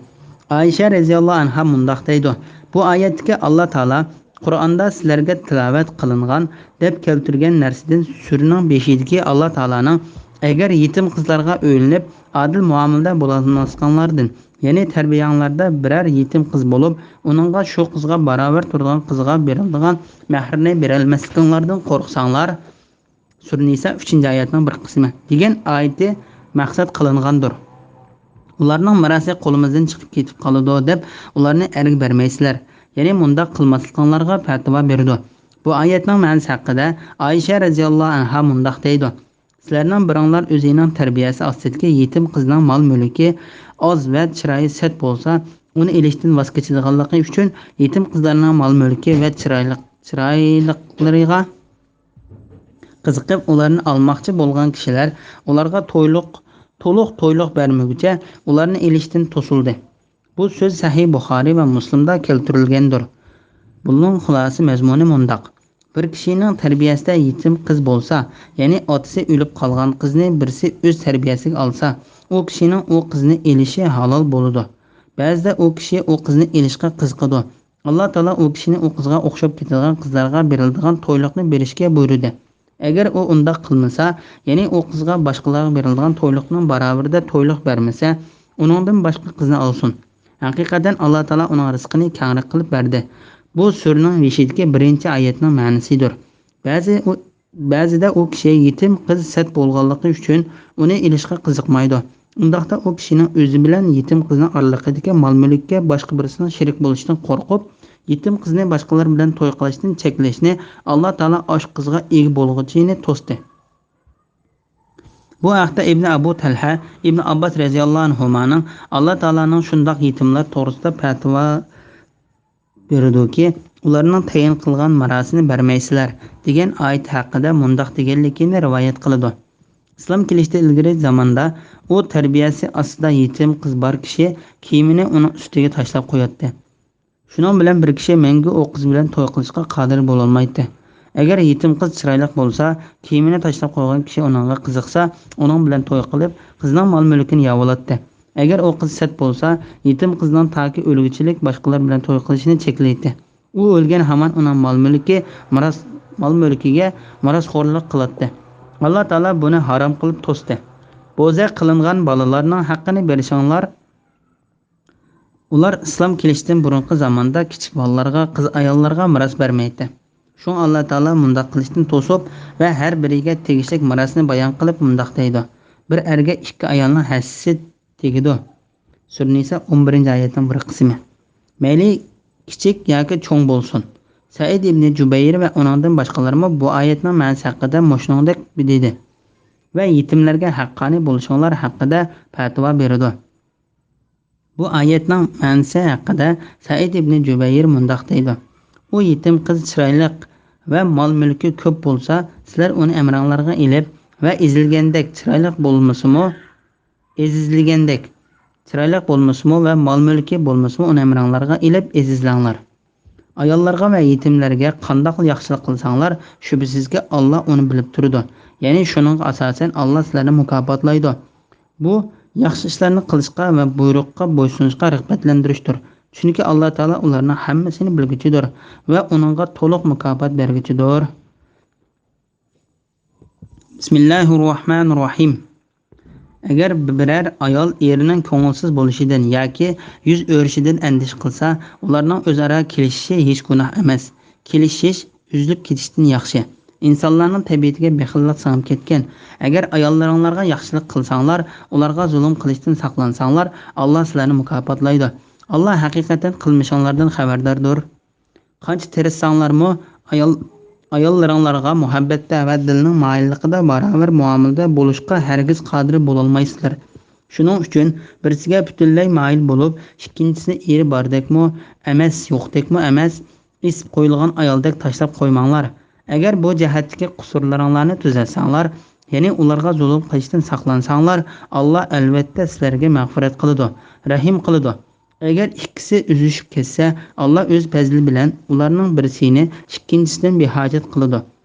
ئائىشە رەزىياللاھۇ ئەنھا مۇنداق دەيدۇ، بۇ ئايەتتىكى ئاللا تائالا قۇرئاندا سىلەرگە تىلاۋەت قىلىنغان دەپ كەلتۈرگەن نەرسىدىن سۈرىنىڭ بېشىدىكى ئاللا تائالانىڭ ئەگەر يېتىم قىزلارغا ئۆيلىنىپ، ئادىل مۇئامىلىدە بولالماسلىقىڭلاردىن، يەنى تەربىيەڭلاردا بىرەر يېتىم قىز بولۇپ، ئۇنىڭغا شۇ قىزغا باراۋەر تۇرىدىغان قىزغا بېرىلىدىغان مەھرىنى بېرەلمەسلىكىڭلاردىن قورقساڭلار، سۈرە نىسا، ئۈچىنچى ئايەتنىڭ بىر قىسمى، دېگەن ئايىتى مەقسەت قىلىنغاندۇر. ئۇلارنىڭ مىراسى قولىمىزدىن چىقىپ كېتىپ قالىدۇ دەپ ئۇلارنى ئەرگە بەرمەيسىلەر. يەنى مۇنداق قىلماسلىقىڭلارغا پەتىۋا بېرىدۇ. بۇ ئايەتنىڭ مەنىسى ھەققىدە ئائىشە رەزىياللاھۇ ئەنھا مۇنداق دەيدۇ، سىلەرنىڭ بىرىڭلار ئۆزىنىڭ تەربىيەسى ئاستىدىكى يېتىم قىزنىڭ مال-مۈلكى ئاز ۋە چىرايى سەت بولسا، ئۇنى ئېلىشتىن ۋاز كېچىدىغانلىقى ئۈچۈن يېتىم قىزلارنىڭ مال-مۈلكى ۋە چىرايلىق، چىرايلىقلىرىغا قىزىقىپ، ئۇلارنى ئالماقچى بولغان كىشىلەر ئۇلارغا تويلۇق، تولۇق تويلۇق بەرمىگۈچە ئۇلارنى ئېلىشتىن توسۇلدى. بۇ سۆز سەھىھ بۇخارىي ۋە مۇسلىمدا كەلتۈرۈلگەندۇر. بۇنىڭ خۇلاسە مەزمۇنى مۇنداق. بىر كىشىنىڭ تەربىيەسىدە يېتىم قىز بولسا، يەنى ئاتىسى ئۆلۈپ قالغان قىزنى بىرسى ئۆز تەربىيەسىگە ئالسا، ئۇ كىشىنىڭ ئۇ قىزنى ئېلىشى ھالال بولىدۇ. بەزىدە ئۇ كىشى ئۇ قىزنى ئېلىشقا قىزىقىدۇ. ئاللا تائالا ئۇ كىشىنى ئۇ قىزغا ئوخشاپ كېتىدىغان قىزلارغا بېرىلىدىغان تويلۇقنى بېرىشكە بۇيرۇدى. ئەگەر ئۇ ئۇنداق قىلمىسا، يەنى ئۇ قىزغا باشقىلارغا بېرىلىدىغان تويلۇقنىڭ باراۋىرىدە تويلۇق بەرمىسە، ئۇنىڭدىن باشقا قىزنى ئالسۇن. ھەقىقەتەن ئاللا تائالا ئۇنىڭ رىزقىنى كەڭرەك قىلىپ بەردى. بۇ سۈرىنىڭ بېشىدىكى بىرىنچى ئايەتنىڭ مەنىسىدۇر. بەزى ئۇ، بەزىدە ئۇ كىشى يېتىم قىز سەت بولغانلىقى ئۈچۈن ئۇنى ئېلىشقا قىزىقمايدۇ. ئۇنداقتا ئۇ كىشىنىڭ ئۆزى بىلەن يېتىم قىزنىڭ ئارىلىقىدىكى مال-مۈلۈككە باشقا بىرسىنىڭ شېرىك بولۇشىدىن قورقۇپ، يېتىم قىزنى باشقىلار بىلەن توي قىلىشتىن چەكلەشنى ئاللا تائالا ئاشۇ قىزغا ئىگە بولغۇچىنى توستى. بۇ ھەقتە ئىبنى ئەبۇ تەلھە، ئىبنى ئابباس رەزىياللاھۇ ئەنھۇمانىڭ ئاللا تائالانىڭ شۇنداق يېتىملار توغرىسىدا پەتىۋا بېرىدۇكى، ئۇلارنىڭ تەيىن قىلغان مىراسىنى بەرمەيسىلەر، دېگەن ئايىتى ھەققىدە مۇنداق دېگەنلىكىنى رىۋايەت قىلىدۇ. ئىسلام كېلىشتىن ئىلگىرى زاماندا ئۇ تەربىيەسى ئاستىدا يېتىم قىز بار كىشى كىيىمىنى ئۇنىڭ ئۈستىگە تاشلاپ قوياتتى. شۇنىڭ بىلەن بىر كىشى مەڭگۈ ئۇ قىز بىلەن توي قىلىشقا قادىر بولالمايتتى. ئەگەر يېتىم قىز چىرايلىق بولسا، كىيىمىنى تاشلاپ قويغان كىشى ئۇنىڭغا قىزىقسا، ئۇنىڭ بىلەن توي قىلىپ، قىزنىڭ مال-مۈلكىنى يەۋالاتتى. ئەگەر ئۇ قىز سەت بولسا، يېتىم قىزنىڭ تاكى ئۆلگۈچىلىك باشقىلار بىلەن توي قىلىشىنى چەكلەيتتى. ئۇ ئۆلگەن ھامان ئۇنىڭ مال-مۈلكى، مىراس، مال-مۈلكىگە مىراسخورلۇق قىلاتتى. ئاللا تائالا بۇنى ھارام قىلىپ توستى. بوزەك قىلىنغان بالىلارنىڭ ھەققىنى بېرىشىڭلار. ئۇلار ئىسلام كېلىشتىن بۇرۇنقى زاماندا كىچىك بالىلارغا، قىز ئاياللارغا مىراس بەرمەيتتى. شۇڭا ئاللا تائالا مۇنداق قىلىشتىن توسۇپ ۋە ھەر بىرىگە تېگىشلىك مىراسنى بايان قىلىپ مۇنداق دەيدۇ، بىر ئەرگە ئىككى ئايالنىڭ ھەسسىسى تېگىدۇ. سۈرە نىسا، ئون بىرىنچى ئايەتنىڭ بىر قىسمى. مەيلى كىچىك ياكى چوڭ بولسۇن. سەئىد ئىبنى جۇبەير ۋە ئۇنىڭدىن باشقىلارمۇ بۇ ئايەتنىڭ مەنىسى ھەققىدە مۇشۇنىڭدەك دېدى ۋە يېتىملەرگە ھەققانىي بولۇشۇڭلار ھەققىدە پەتىۋا بېرىدۇ. بۇ ئايەتنىڭ مەنىسى ھەققىدە سەئىد ئىبنى جۇبەير مۇنداق دەيدۇ، ئۇ يېتىم قىز چىرايلىق ۋە مال-مۈلكى كۆپ بولسا، سىلەر ئۇنى ئەمرىڭلارغا ئېلىپ ۋە ئېزىلگەندەك چىرايلىق بولمىسىمۇ، ئېزىزلىگەندەك چىرايلىق بولمىسىمۇ ۋە مال-مۈلكى بولمىسىمۇ، ئۇنى ئەمرىڭلارغا ئېلىپ ئېزىزلەڭلار. ئاياللارغا ۋە يېتىملەرگە قانداقلا ياخشىلىق قىلساڭلار، شۈبھىسىزكى، ئاللا ئۇنى بىلىپ تۇرىدۇ. يەنى شۇنىڭغا ئاساسەن ئاللا سىلەرنى مۇكاپاتلايدۇ. بۇ ياخشى ئىشلارنى قىلىشقا ۋە بۇيرۇققا بويسۇنۇشقا رىغبەتلەندۈرۈشتۇر. چۈنكى ئاللا تائالا ئۇلارنىڭ ھەممىسىنى بىلگۈچىدۇر ۋە ئۇنىڭغا تولۇق مۇكاپات بەرگۈچىدۇر. بىسمىللاھىررەھمانىررەھىم. ئەگەر بىرەر ئايال ئېرىنىڭ كۆڭۈلسىز بولۇشىدىن ياكى يۈز ئۆرۈشىدىن ئەندىشە قىلسا، ئۇلارنىڭ ئۆزئارا كېلىشىشى ھېچ گۇناھ ئەمەس. كېلىشىش ئۈزۈلۈپ كېتىشتىن ياخشى. ئىنسانلارنىڭ تەبىئىتىگە بېخىللىق سىڭىپ كەتكەن. ئەگەر ئاياللىرىڭلارغا ياخشىلىق قىلساڭلار، ئۇلارغا زۇلۇم قىلىشتىن ساقلانساڭلار، ئاللا سىلەرنى مۇكاپاتلايدۇ. ئاللا ھەقىقەتەن قىلمىشىڭلاردىن خەۋەرداردۇر. قانچە تىرىشساڭلارمۇ، ئايال، ئاياللىرىڭلارغا مۇھەببەتتە ۋە دىلنىڭ مايىللىقىدا باراۋەر مۇئامىلىدە بولۇشقا ھەرگىز قادىر بولالمايسىلەر. شۇنىڭ ئۈچۈن بىرسىگە پۈتۈنلەي مايىل بولۇپ، ئىككىنچىسىنى ئېرى باردەكمۇ ئەمەس، يوقتەكمۇ ئەمەس، ئېسىپ قويۇلغان ئايالدەك تاشلاپ قويماڭلار. ئەگەر بۇ جەھەتتىكى قۇسۇرلىرىڭلارنى تۈزەتسەڭلار، يەنى ئۇلارغا زۇلۇم قىلىشتىن ساقلانساڭلار، ئاللا ئەلۋەتتە سىلەرگە مەغپىرەت قىلىدۇ، رەھىم قىلىدۇ. ئەگەر ئىككىسى ئۈزۈشۈپ كەتسە، ئاللا ئۆز پەزلى بىلەن ئۇلارنىڭ بىرسىنى ئىككىنچىسىدىن بىھاجەت قىلىدۇ.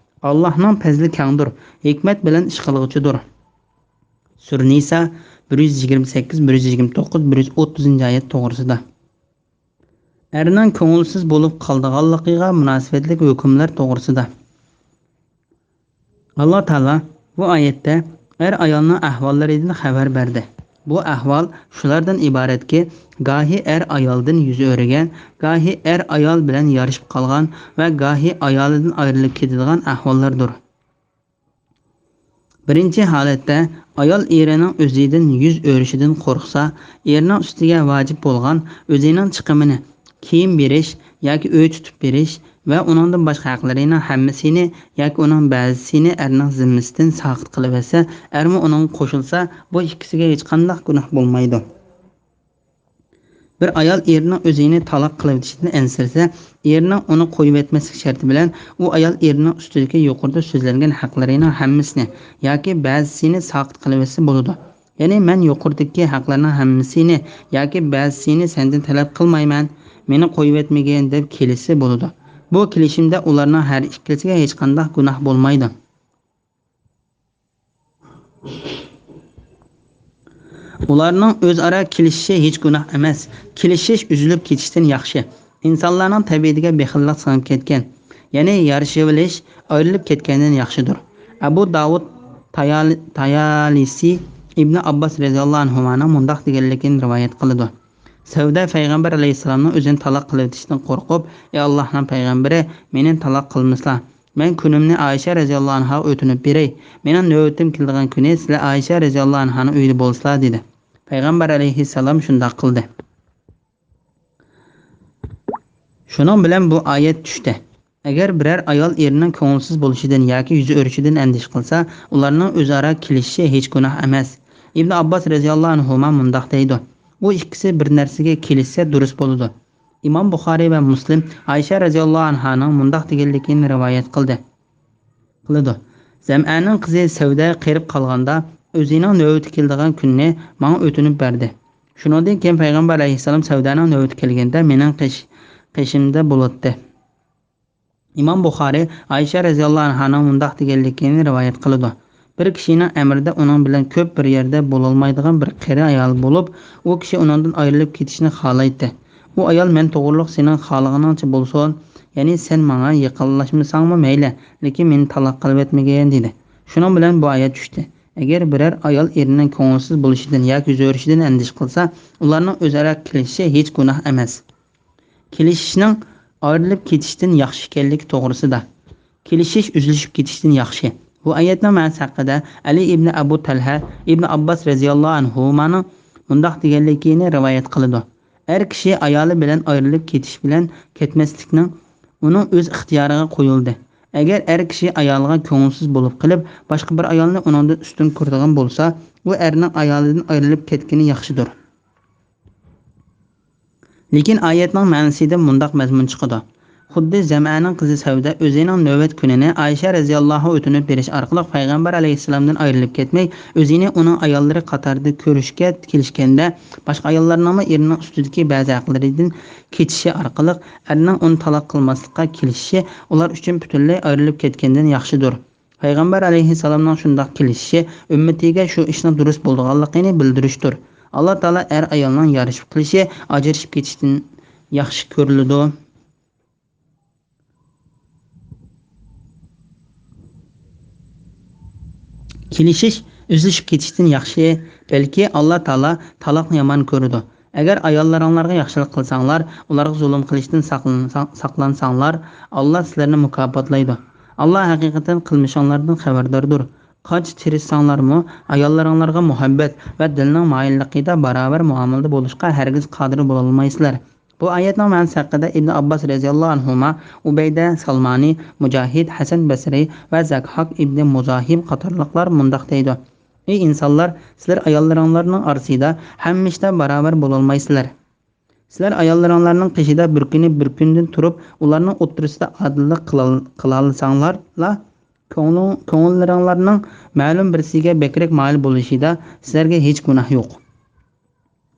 ئاللانىڭ پەزلى كەڭدۇر، ھېكمەت بىلەن ئىش قىلغۇچىدۇر. سۈرە نىسا، بىر يۈز يىگىرمە سەككىز، بىر يۈز يىگىرمە توققۇز، بىر يۈز ئوتتۇزىنچى ئايەت توغرىسىدا. ئەرنىڭ كۆڭۈلسىز بولۇپ قالىدىغانلىقىغا مۇناسىۋەتلىك ھۆكۈملەر توغرىسىدا. ئاللا تائالا بۇ ئايەتتە ئەر-ئايالنىڭ ئەھۋاللىرىدىن خەۋەر بەردى. بۇ ئەھۋال شۇلاردىن ئىبارەتكى، گاھى ئەر-ئايالدىن يۈز ئۆرۈگەن، گاھى ئەر-ئايال بىلەن يارىشىپ قالغان ۋە گاھى ئايالىدىن ئايرىلىپ كېتىدىغان ئەھۋاللاردۇر. بىرىنچى ھالەتتە ئايال ئېرىنىڭ ئۆزىدىن يۈز ئۆرۈشىدىن قورقسا، ئېرىنىڭ ئۈستىگە ۋاجىپ بولغان ئۆزىنىڭ چىقىمىنى، كىيىم بېرىش ياكى ئۆي تۇتۇپ بېرىش ۋە ئۇنىڭدىن باشقا ھەقلىرىنىڭ ھەممىسىنى ياكى ئۇنىڭ بەزىسىنى ئەرنىڭ زىممىسىدىن ساقىت قىلىۋەتسە، ئەرمۇ ئۇنىڭغا قوشۇلسا، بۇ ئىككىسىگە ھېچقانداق گۇناھ بولمايدۇ. بىر ئايال ئېرىنىڭ ئۆزىنى تالاق قىلىۋېتىشىدىن ئەنسىرىسە، ئېرىنىڭ ئۇنى قويۇۋەتمەسلىك شەرتى بىلەن، ئۇ ئايال ئېرىنىڭ ئۈستىدىكى يۇقىرىدا سۆزلەنگەن ھەقلىرىنىڭ ھەممىسىنى ياكى بەزىسىنى ساقىت قىلىۋەتسە بولىدۇ. يەنى، مەن يۇقىرىدىكى ھەقلەرنىڭ ھەممىسىنى ياكى بەزىسىنى سەندىن تەلەپ قىلمايمەن، مېنى قويۇۋەتمىگىن دەپ كېلىشسە بولىدۇ. بۇ كېلىشىمدە ئۇلارنىڭ ھەر ئىككىلىسىگە ھېچقانداق گۇناھ بولمايدۇ. ئۇلارنىڭ ئۆزئارا كېلىشىشى ھېچ گۇناھ ئەمەس. كېلىشىش ئۈزۈلۈپ كېتىشتىن ياخشى. ئىنسانلارنىڭ تەبىئىتىگە بېخىللىق سىڭىپ كەتكەن، يەنى يارىشىۋېلىش ئايرىلىپ كەتكەندىن ياخشىدۇر. ئەبۇ داۋۇد تايال-، تايالىسى ئىبنى ئابباس رەزىياللاھۇ ئەنھۇمانىڭ مۇنداق دېگەنلىكىنى رىۋايەت قىلىدۇ. سەۋدە پەيغەمبەر ئەلەيھىسسالامنىڭ ئۆزىنى تالاق قىلىۋېتىشتىن قورقۇپ، ئەي ئاللاھنىڭ پەيغەمبىرى، مېنى تالاق قىلمىسىلا، مەن كۈنۈمنى ئائىشە رەزىياللاھۇ ئەنھاغا ئۆتۈنۈپ بېرەي، مېنىڭ نۆۋىتىم كېلىدىغان كۈنى سىلەر ئائىشە رەزىياللاھۇ ئەنھانىڭ ئۆيىدە بولىسىلا، دېدى. پەيغەمبەر ئەلەيھىسسالام شۇنداق قىلدى. شۇنىڭ بىلەن بۇ ئايەت چۈشتى. ئەگەر بىرەر ئايال ئېرىنىڭ كۆڭۈلسىز بولۇشىدىن ياكى يۈزى ئۆرۈشىدىن ئەندىشە قىلسا، ئۇلارنىڭ ئۆزئارا كېلىشىشى ھېچ گۇناھ ئەمەس. ئىبن ئابباس رەزىياللاھۇ ئەنھۇما مۇنداق دەيدۇ، بۇ ئىككىسى بىر نەرسىگە كېلىشسە دۇرۇس بولىدۇ. ئىمام بۇخارىي ۋە مۇسلىم ئائىشە رەزىياللاھۇ ئەنھانىڭ مۇنداق دېگەنلىكىنى رىۋايەت قىلدى. قىلىدۇ. زەمئەنىڭ قىزى سەۋدە قېرىپ قالغاندا، ئۆزىنىڭ نۆۋىتى كېلىدىغان كۈننى ماڭا ئۆتۈنۈپ بەردى. شۇنىڭدىن كېيىن پەيغەمبەر ئەلەيھىسسالام سەۋدەنىڭ نۆۋىتى كەلگەندە مېنىڭ قېش-، قېشىمدا بولاتتى. ئىمام بۇخارىي ئائىشە رەزىياللاھۇ ئەنھانىڭ مۇنداق دېگەنلىكىنى رىۋايەت قىلىدۇ، بىر كىشىنىڭ ئەمرىدە ئۇنىڭ بىلەن كۆپ بىر يەردە بولالمايدىغان بىر قېرى ئايال بولۇپ، ئۇ كىشى ئۇنىڭدىن ئايرىلىپ كېتىشنى خالايتتى. ئۇ ئايال، مەن توغرۇلۇق سېنىڭ خالىغىنىڭچە بولسۇن، يەنى سەن ماڭا يېقىنلاشمىساڭمۇ مەيلى، لېكىن مېنى تالاق قىلىۋەتمىگىن، دېدى. شۇنىڭ بىلەن بۇ ئايەت چۈشتى. ئەگەر بىرەر ئايال ئېرىنىڭ كۆڭۈلسىز بولۇشىدىن ياكى يۈزى ئۆرۈشىدىن ئەندىشە قىلسا، ئۇلارنىڭ ئۆزئارا كېلىشىشى ھېچ گۇناھ ئەمەس. كېلىشىشنىڭ ئايرىلىپ كېتىشتىن ياخشى ئىكەنلىكى توغرىسىدا. كېلىشىش ئۈزۈلۈشۈپ كېتىشتىن ياخشى. بۇ ئايەتنىڭ مەنىسى ھەققىدە ئەلى ئىبنى ئەبۇ تەلھە ئىبنى ئابباس رەزىياللاھۇ ئەنھۇمانىڭ مۇنداق دېگەنلىكىنى رىۋايەت قىلىدۇ، ئەر كىشى ئايالى بىلەن ئايرىلىپ كېتىش بىلەن كەتمەسلىكنىڭ ئۇنىڭ ئۆز ئىختىيارىغا قويۇلدى. ئەگەر ئەر كىشى ئايالىغا كۆڭۈلسىز بولۇپ قېلىپ، باشقا بىر ئايالنى ئۇنىڭدىن ئۈستۈن كۆرىدىغان بولسا، ئۇ ئەرنىڭ ئايالىدىن ئايرىلىپ كەتكىنى ياخشىدۇر. لېكىن ئايەتنىڭ مەنىسىدىن مۇنداق مەزمۇن چىقىدۇ، خۇددى زەمئەنىڭ قىزى سەۋدە ئۆزىنىڭ نۆۋەت كۈنىنى ئائىشە رەزىياللاھۇ ئۆتۈنۈپ بېرىش ئارقىلىق پەيغەمبەر ئەلەيھىسسالامدىن ئايرىلىپ كەتمەي، ئۆزىنى ئۇنىڭ ئاياللىرى قاتارىدا كۆرۈشكە كېلىشكەندە، باشقا ئاياللارنىڭمۇ ئېرىنىڭ ئۈستىدىكى بەزى ھەقلىرىدىن كېچىشى ئارقىلىق ئەرنىڭ ئۇنى تالاق قىلماسلىققا كېلىشىشى ئۇلار ئۈچۈن پۈتۈنلەي ئايرىلىپ كەتكەندىن ياخشىدۇر. پەيغەمبەر ئەلەيھىسسالامنىڭ شۇنداق كېلىشىشى ئۈممىتىگە شۇ ئىشنىڭ دۇرۇس بولىدىغانلىقىنى بىلدۈرۈشتۇر. ئاللا تائالا ئەر-ئايالنىڭ يارىشىپ قېلىشى ئاجرىشىپ كېتىشتىن ياخشى كۆرۈلىدۇ. كېلىشىش ئۈزۈلۈشۈپ كېتىشتىن ياخشى، بەلكى ئاللا تائالا تالاقنى يامان كۆرىدۇ. ئەگەر ئاياللىرىڭلارغا ياخشىلىق قىلساڭلار، ئۇلارغا زۇلۇم قىلىشتىن ساقلانساڭ-، ساقلانساڭلار، ئاللا سىلەرنى مۇكاپاتلايدۇ. ئاللا ھەقىقەتەن قىلمىشىڭلاردىن خەۋەرداردۇر. قانچە تىرىشساڭلارمۇ، ئاياللىرىڭلارغا مۇھەببەت ۋە دىلنىڭ مايىللىقىدا باراۋەر مۇئامىلىدە بولۇشقا ھەرگىز قادىر بولالمايسىلەر. بۇ ئايەتنىڭ مەنىسى ھەققىدە ئىبن ئابباس رەزىياللاھۇ ئەنھۇما، ئۇبەيدە سالمانى، مۇجاھىد، ھەسەن بەسرى ۋە زەكھاك ئىبنى مۇزاھىم قاتارلىقلار مۇنداق دەيدۇ: ئەي ئىنسانلار، سىلەر ئاياللىرىڭلارنىڭ ئارىسىدا ھەممە ئىشتا باراۋەر بولالمايسىلەر. سىلەر ئاياللىرىڭلارنىڭ قېشىدا بىر كۈنى بىر كۈندىن تۇرۇپ، ئۇلارنىڭ ئوتتۇرىسىدا ئادىللىق قىلال-، قىلالىساڭلارلا، كۆڭلۈڭ-، كۆڭۈللىرىڭلارنىڭ مەلۇم بىرسىگە بەكرەك مايىل بولۇشىدا سىلەرگە ھېچ گۇناھ يوق.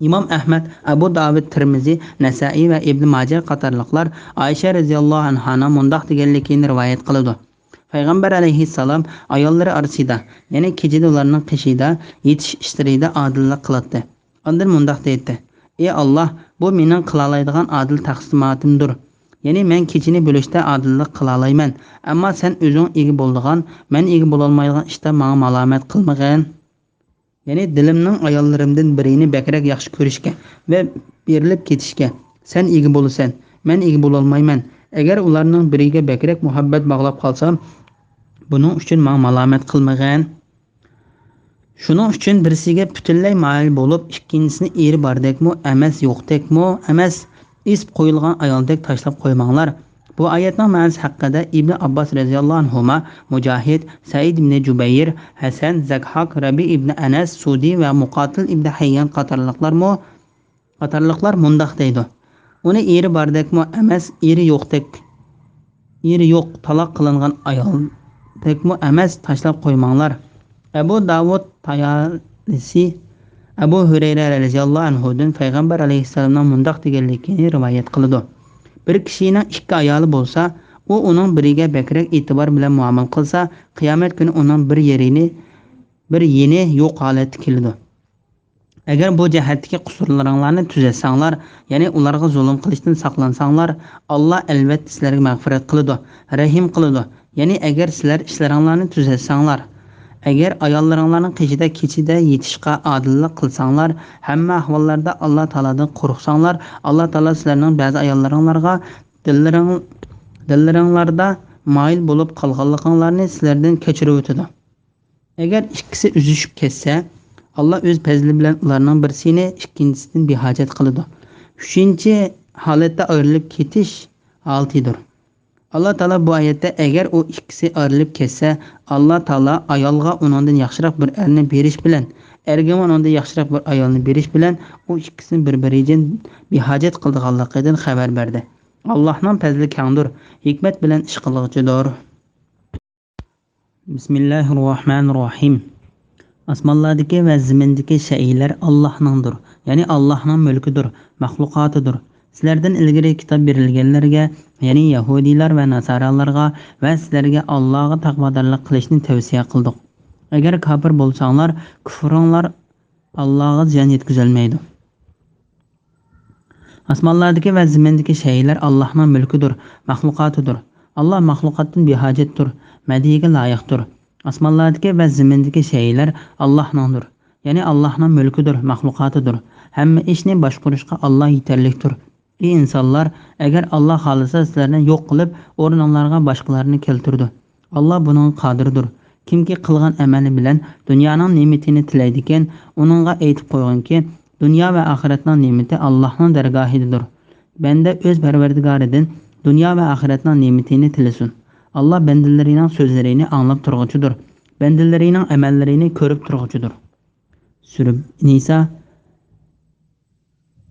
ئىمام ئەھمەد، ئەبۇ داۋۇد، تىرمىزى، نەسائىي ۋە ئىبن ماجە قاتارلىقلار ئائىشە رەزىياللاھۇ ئەنھانىڭ مۇنداق دېگەنلىكىنى رىۋايەت قىلىدۇ: پەيغەمبەر ئەلەيھىسسالام ئاياللىرى ئارىسىدا، يەنى كېچىدە ئۇلارنىڭ قېشىدا يېتىش ئىشلىرىدا ئادىللىق قىلاتتى. ئاندىن مۇنداق دەيتتى: ئى ئاللاھ، بۇ مېنىڭ قىلالايدىغان ئادىل تەقسىماتىمدۇر. يەنى مەن كېچىنى بۆلۈشتە ئادىللىق قىلالايمەن، ئەمما سەن ئۆزۈڭ ئىگە بولىدىغان، مەن ئىگە بولالمايدىغان ئىشتا ماڭا مالامەت قىلمىغىن. يەنى دىلىمنىڭ ئاياللىرىمدىن بىرىنى بەكرەك ياخشى كۆرۈشكە ۋە بېرىلىپ كېتىشكە سەن ئىگە بولىسەن، مەن ئىگە بولالمايمەن. ئەگەر ئۇلارنىڭ بىرىگە بەكرەك مۇھەببەت باغلاپ قالسام، بۇنىڭ ئۈچۈن ماڭا مالامەت قىلمىغىن. شۇنىڭ ئۈچۈن بىرسىگە پۈتۈنلەي مايىل بولۇپ، ئىككىنچىسىنى ئېرى باردەكمۇ ئەمەس، يوقتەكمۇ ئەمەس، ئېسىپ قويۇلغان ئايالدەك تاشلاپ قويماڭلار. بۇ ئايەتنىڭ مەنىسى ھەققىدە ئىبنى ئابباس رەزىياللاھۇ ئەنھۇما، مۇجاھىد، سەئىد ئىبنى جۇبەير، ھەسەن، زەكھاك، رەبىئ ئىبنى ئەنەس، سۇدى ۋە مۇقاتىل ئىبنى ھەييان قاتارلىقلارمۇ، قاتارلىقلار مۇنداق دەيدۇ: ئۇنى ئېرى باردەكمۇ ئەمەس، ئېرى يوقتەك، ئېرى يوق، تالاق قىلىنغان ئايالدەكمۇ ئەمەس، تاشلاپ قويماڭلار. ئەبۇ داۋۇد تايالىسى ئەبۇ ھۈرەيرە رەزىياللاھۇ ئەنھۇدىن پەيغەمبەر ئەلەيھىسسالامنىڭ مۇنداق دېگەنلىكىنى رىۋايەت قىلىدۇ: بىر كىشىنىڭ ئىككى ئايالى بولسا، ئۇ ئۇنىڭ بىرىگە بەكرەك ئېتىبار بىلەن مۇئامىلە قىلسا، قىيامەت كۈنى ئۇنىڭ بىر يېرىنى، بىر يېنى يوق ھالەتتە كېلىدۇ. ئەگەر بۇ جەھەتتىكى قۇسۇرلىرىڭلارنى تۈزەتسەڭلار، يەنى ئۇلارغا زۇلۇم قىلىشتىن ساقلانساڭلار، ئاللا ئەلۋەتتە سىلەرگە مەغپىرەت قىلىدۇ، رەھىم قىلىدۇ. يەنى ئەگەر سىلەر ئىشلىرىڭلارنى تۈزەتسەڭلار، ئەگەر ئاياللىرىڭلارنىڭ قېشىدا كېچىدە يېتىشقا ئادىللىق قىلساڭلار، ھەممە ئەھۋاللاردا ئاللا تائالادىن قورقساڭلار، ئاللا تائالا سىلەرنىڭ بەزى ئاياللىرىڭلارغا دىللىرىڭ-، دىللىرىڭلاردا مايىل بولۇپ قالغانلىقىڭلارنى سىلەردىن كەچۈرۈۋېتىدۇ. ئەگەر ئىككىسى ئۈزۈشۈپ كەتسە، ئاللا ئۆز پەزلى بىلەن ئۇلارنىڭ بىرسىنى ئىككىنچىسىدىن بىھاجەت قىلىدۇ. ئۈچىنچى ھالەتتە ئايرىلىپ كېتىش ھالىتىدۇر. ئاللا تائالا بۇ ئايەتتە، ئەگەر ئۇ ئىككىسى ئايرىلىپ كەتسە، ئاللا تائالا ئايالغا ئۇنىڭدىن ياخشىراق بىر ئەرنى بېرىش بىلەن، ئەرگىمۇ ئۇنىڭدىن ياخشىراق بىر ئايالنى بېرىش بىلەن، ئۇ ئىككىسىنى بىر-بىرىدىن بىھاجەت قىلىدىغانلىقىدىن خەۋەر بەردى. ئاللانىڭ پەزلى كەڭدۇر، ھېكمەت بىلەن ئىش قىلغۇچىدۇر. بىسمىللاھىر راھمانىر راھىم. ئاسمانلاردىكى ۋە زېمىندىكى شەيئىلەر ئاللاھنىڭدۇر، يەنى ئاللاھنىڭ مۈلكىدۇر، مەخلۇقاتىدۇر. سىلەردىن ئىلگىرى كىتاب بېرىلگەنلەرگە، يەنى يەھۇدىيلار ۋە ناسارالارغا ۋە سىلەرگە ئاللاغا تەقۋادارلىق قىلىشنى تەۋسىيە قىلدۇق. ئەگەر كاپىر بولساڭلار، كۇفرۇڭلار ئاللاغا زىيان يەتكۈزەلمەيدۇ. ئاسمانلاردىكى ۋە زېمىندىكى شەيئىلەر ئاللاھنىڭ مۈلكىدۇر، مەخلۇقاتىدۇر. ئاللا مەخلۇقاتتىن بىھاجەتتۇر، مەدھىيەگە لايىقتۇر. ئاسمانلاردىكى ۋە زېمىندىكى شەيئىلەر ئاللاھنىڭدۇر، يەنى ئاللاھنىڭ مۈلكىدۇر، مەخلۇقاتىدۇر. ھەممە ئىشنى باشقۇرۇشقا ئاللا يېتەرلىكتۇر. ئى ئىنسانلار، ئەگەر ئاللا خالىسا سىلەرنى يوق قىلىپ، ئورنۇڭلارغا باشقىلارنى كەلتۈرىدۇ. ئاللا بۇنىڭغا قادىردۇر. كىمكى قىلغان ئەمەلى بىلەن دۇنيانىڭ نېمىتىنى تىلەيدىكەن، ئۇنىڭغا ئېيتىپ قويغىنكى، دۇنيا ۋە ئاخىرەتنىڭ نېمىتى ئاللاھنىڭ دەرگاھىدىدۇر. بەندە ئۆز پەرۋەردىگارىدىن دۇنيا ۋە ئاخىرەتنىڭ نېمىتىنى تىلىسۇن. ئاللا بەندىلىرىنىڭ سۆزلىرىنى ئاڭلاپ تۇرغۇچىدۇر. بەندىلىرىنىڭ ئەمەللىرىنى كۆرۈپ تۇرغۇچىدۇر. سۈرە نىسا،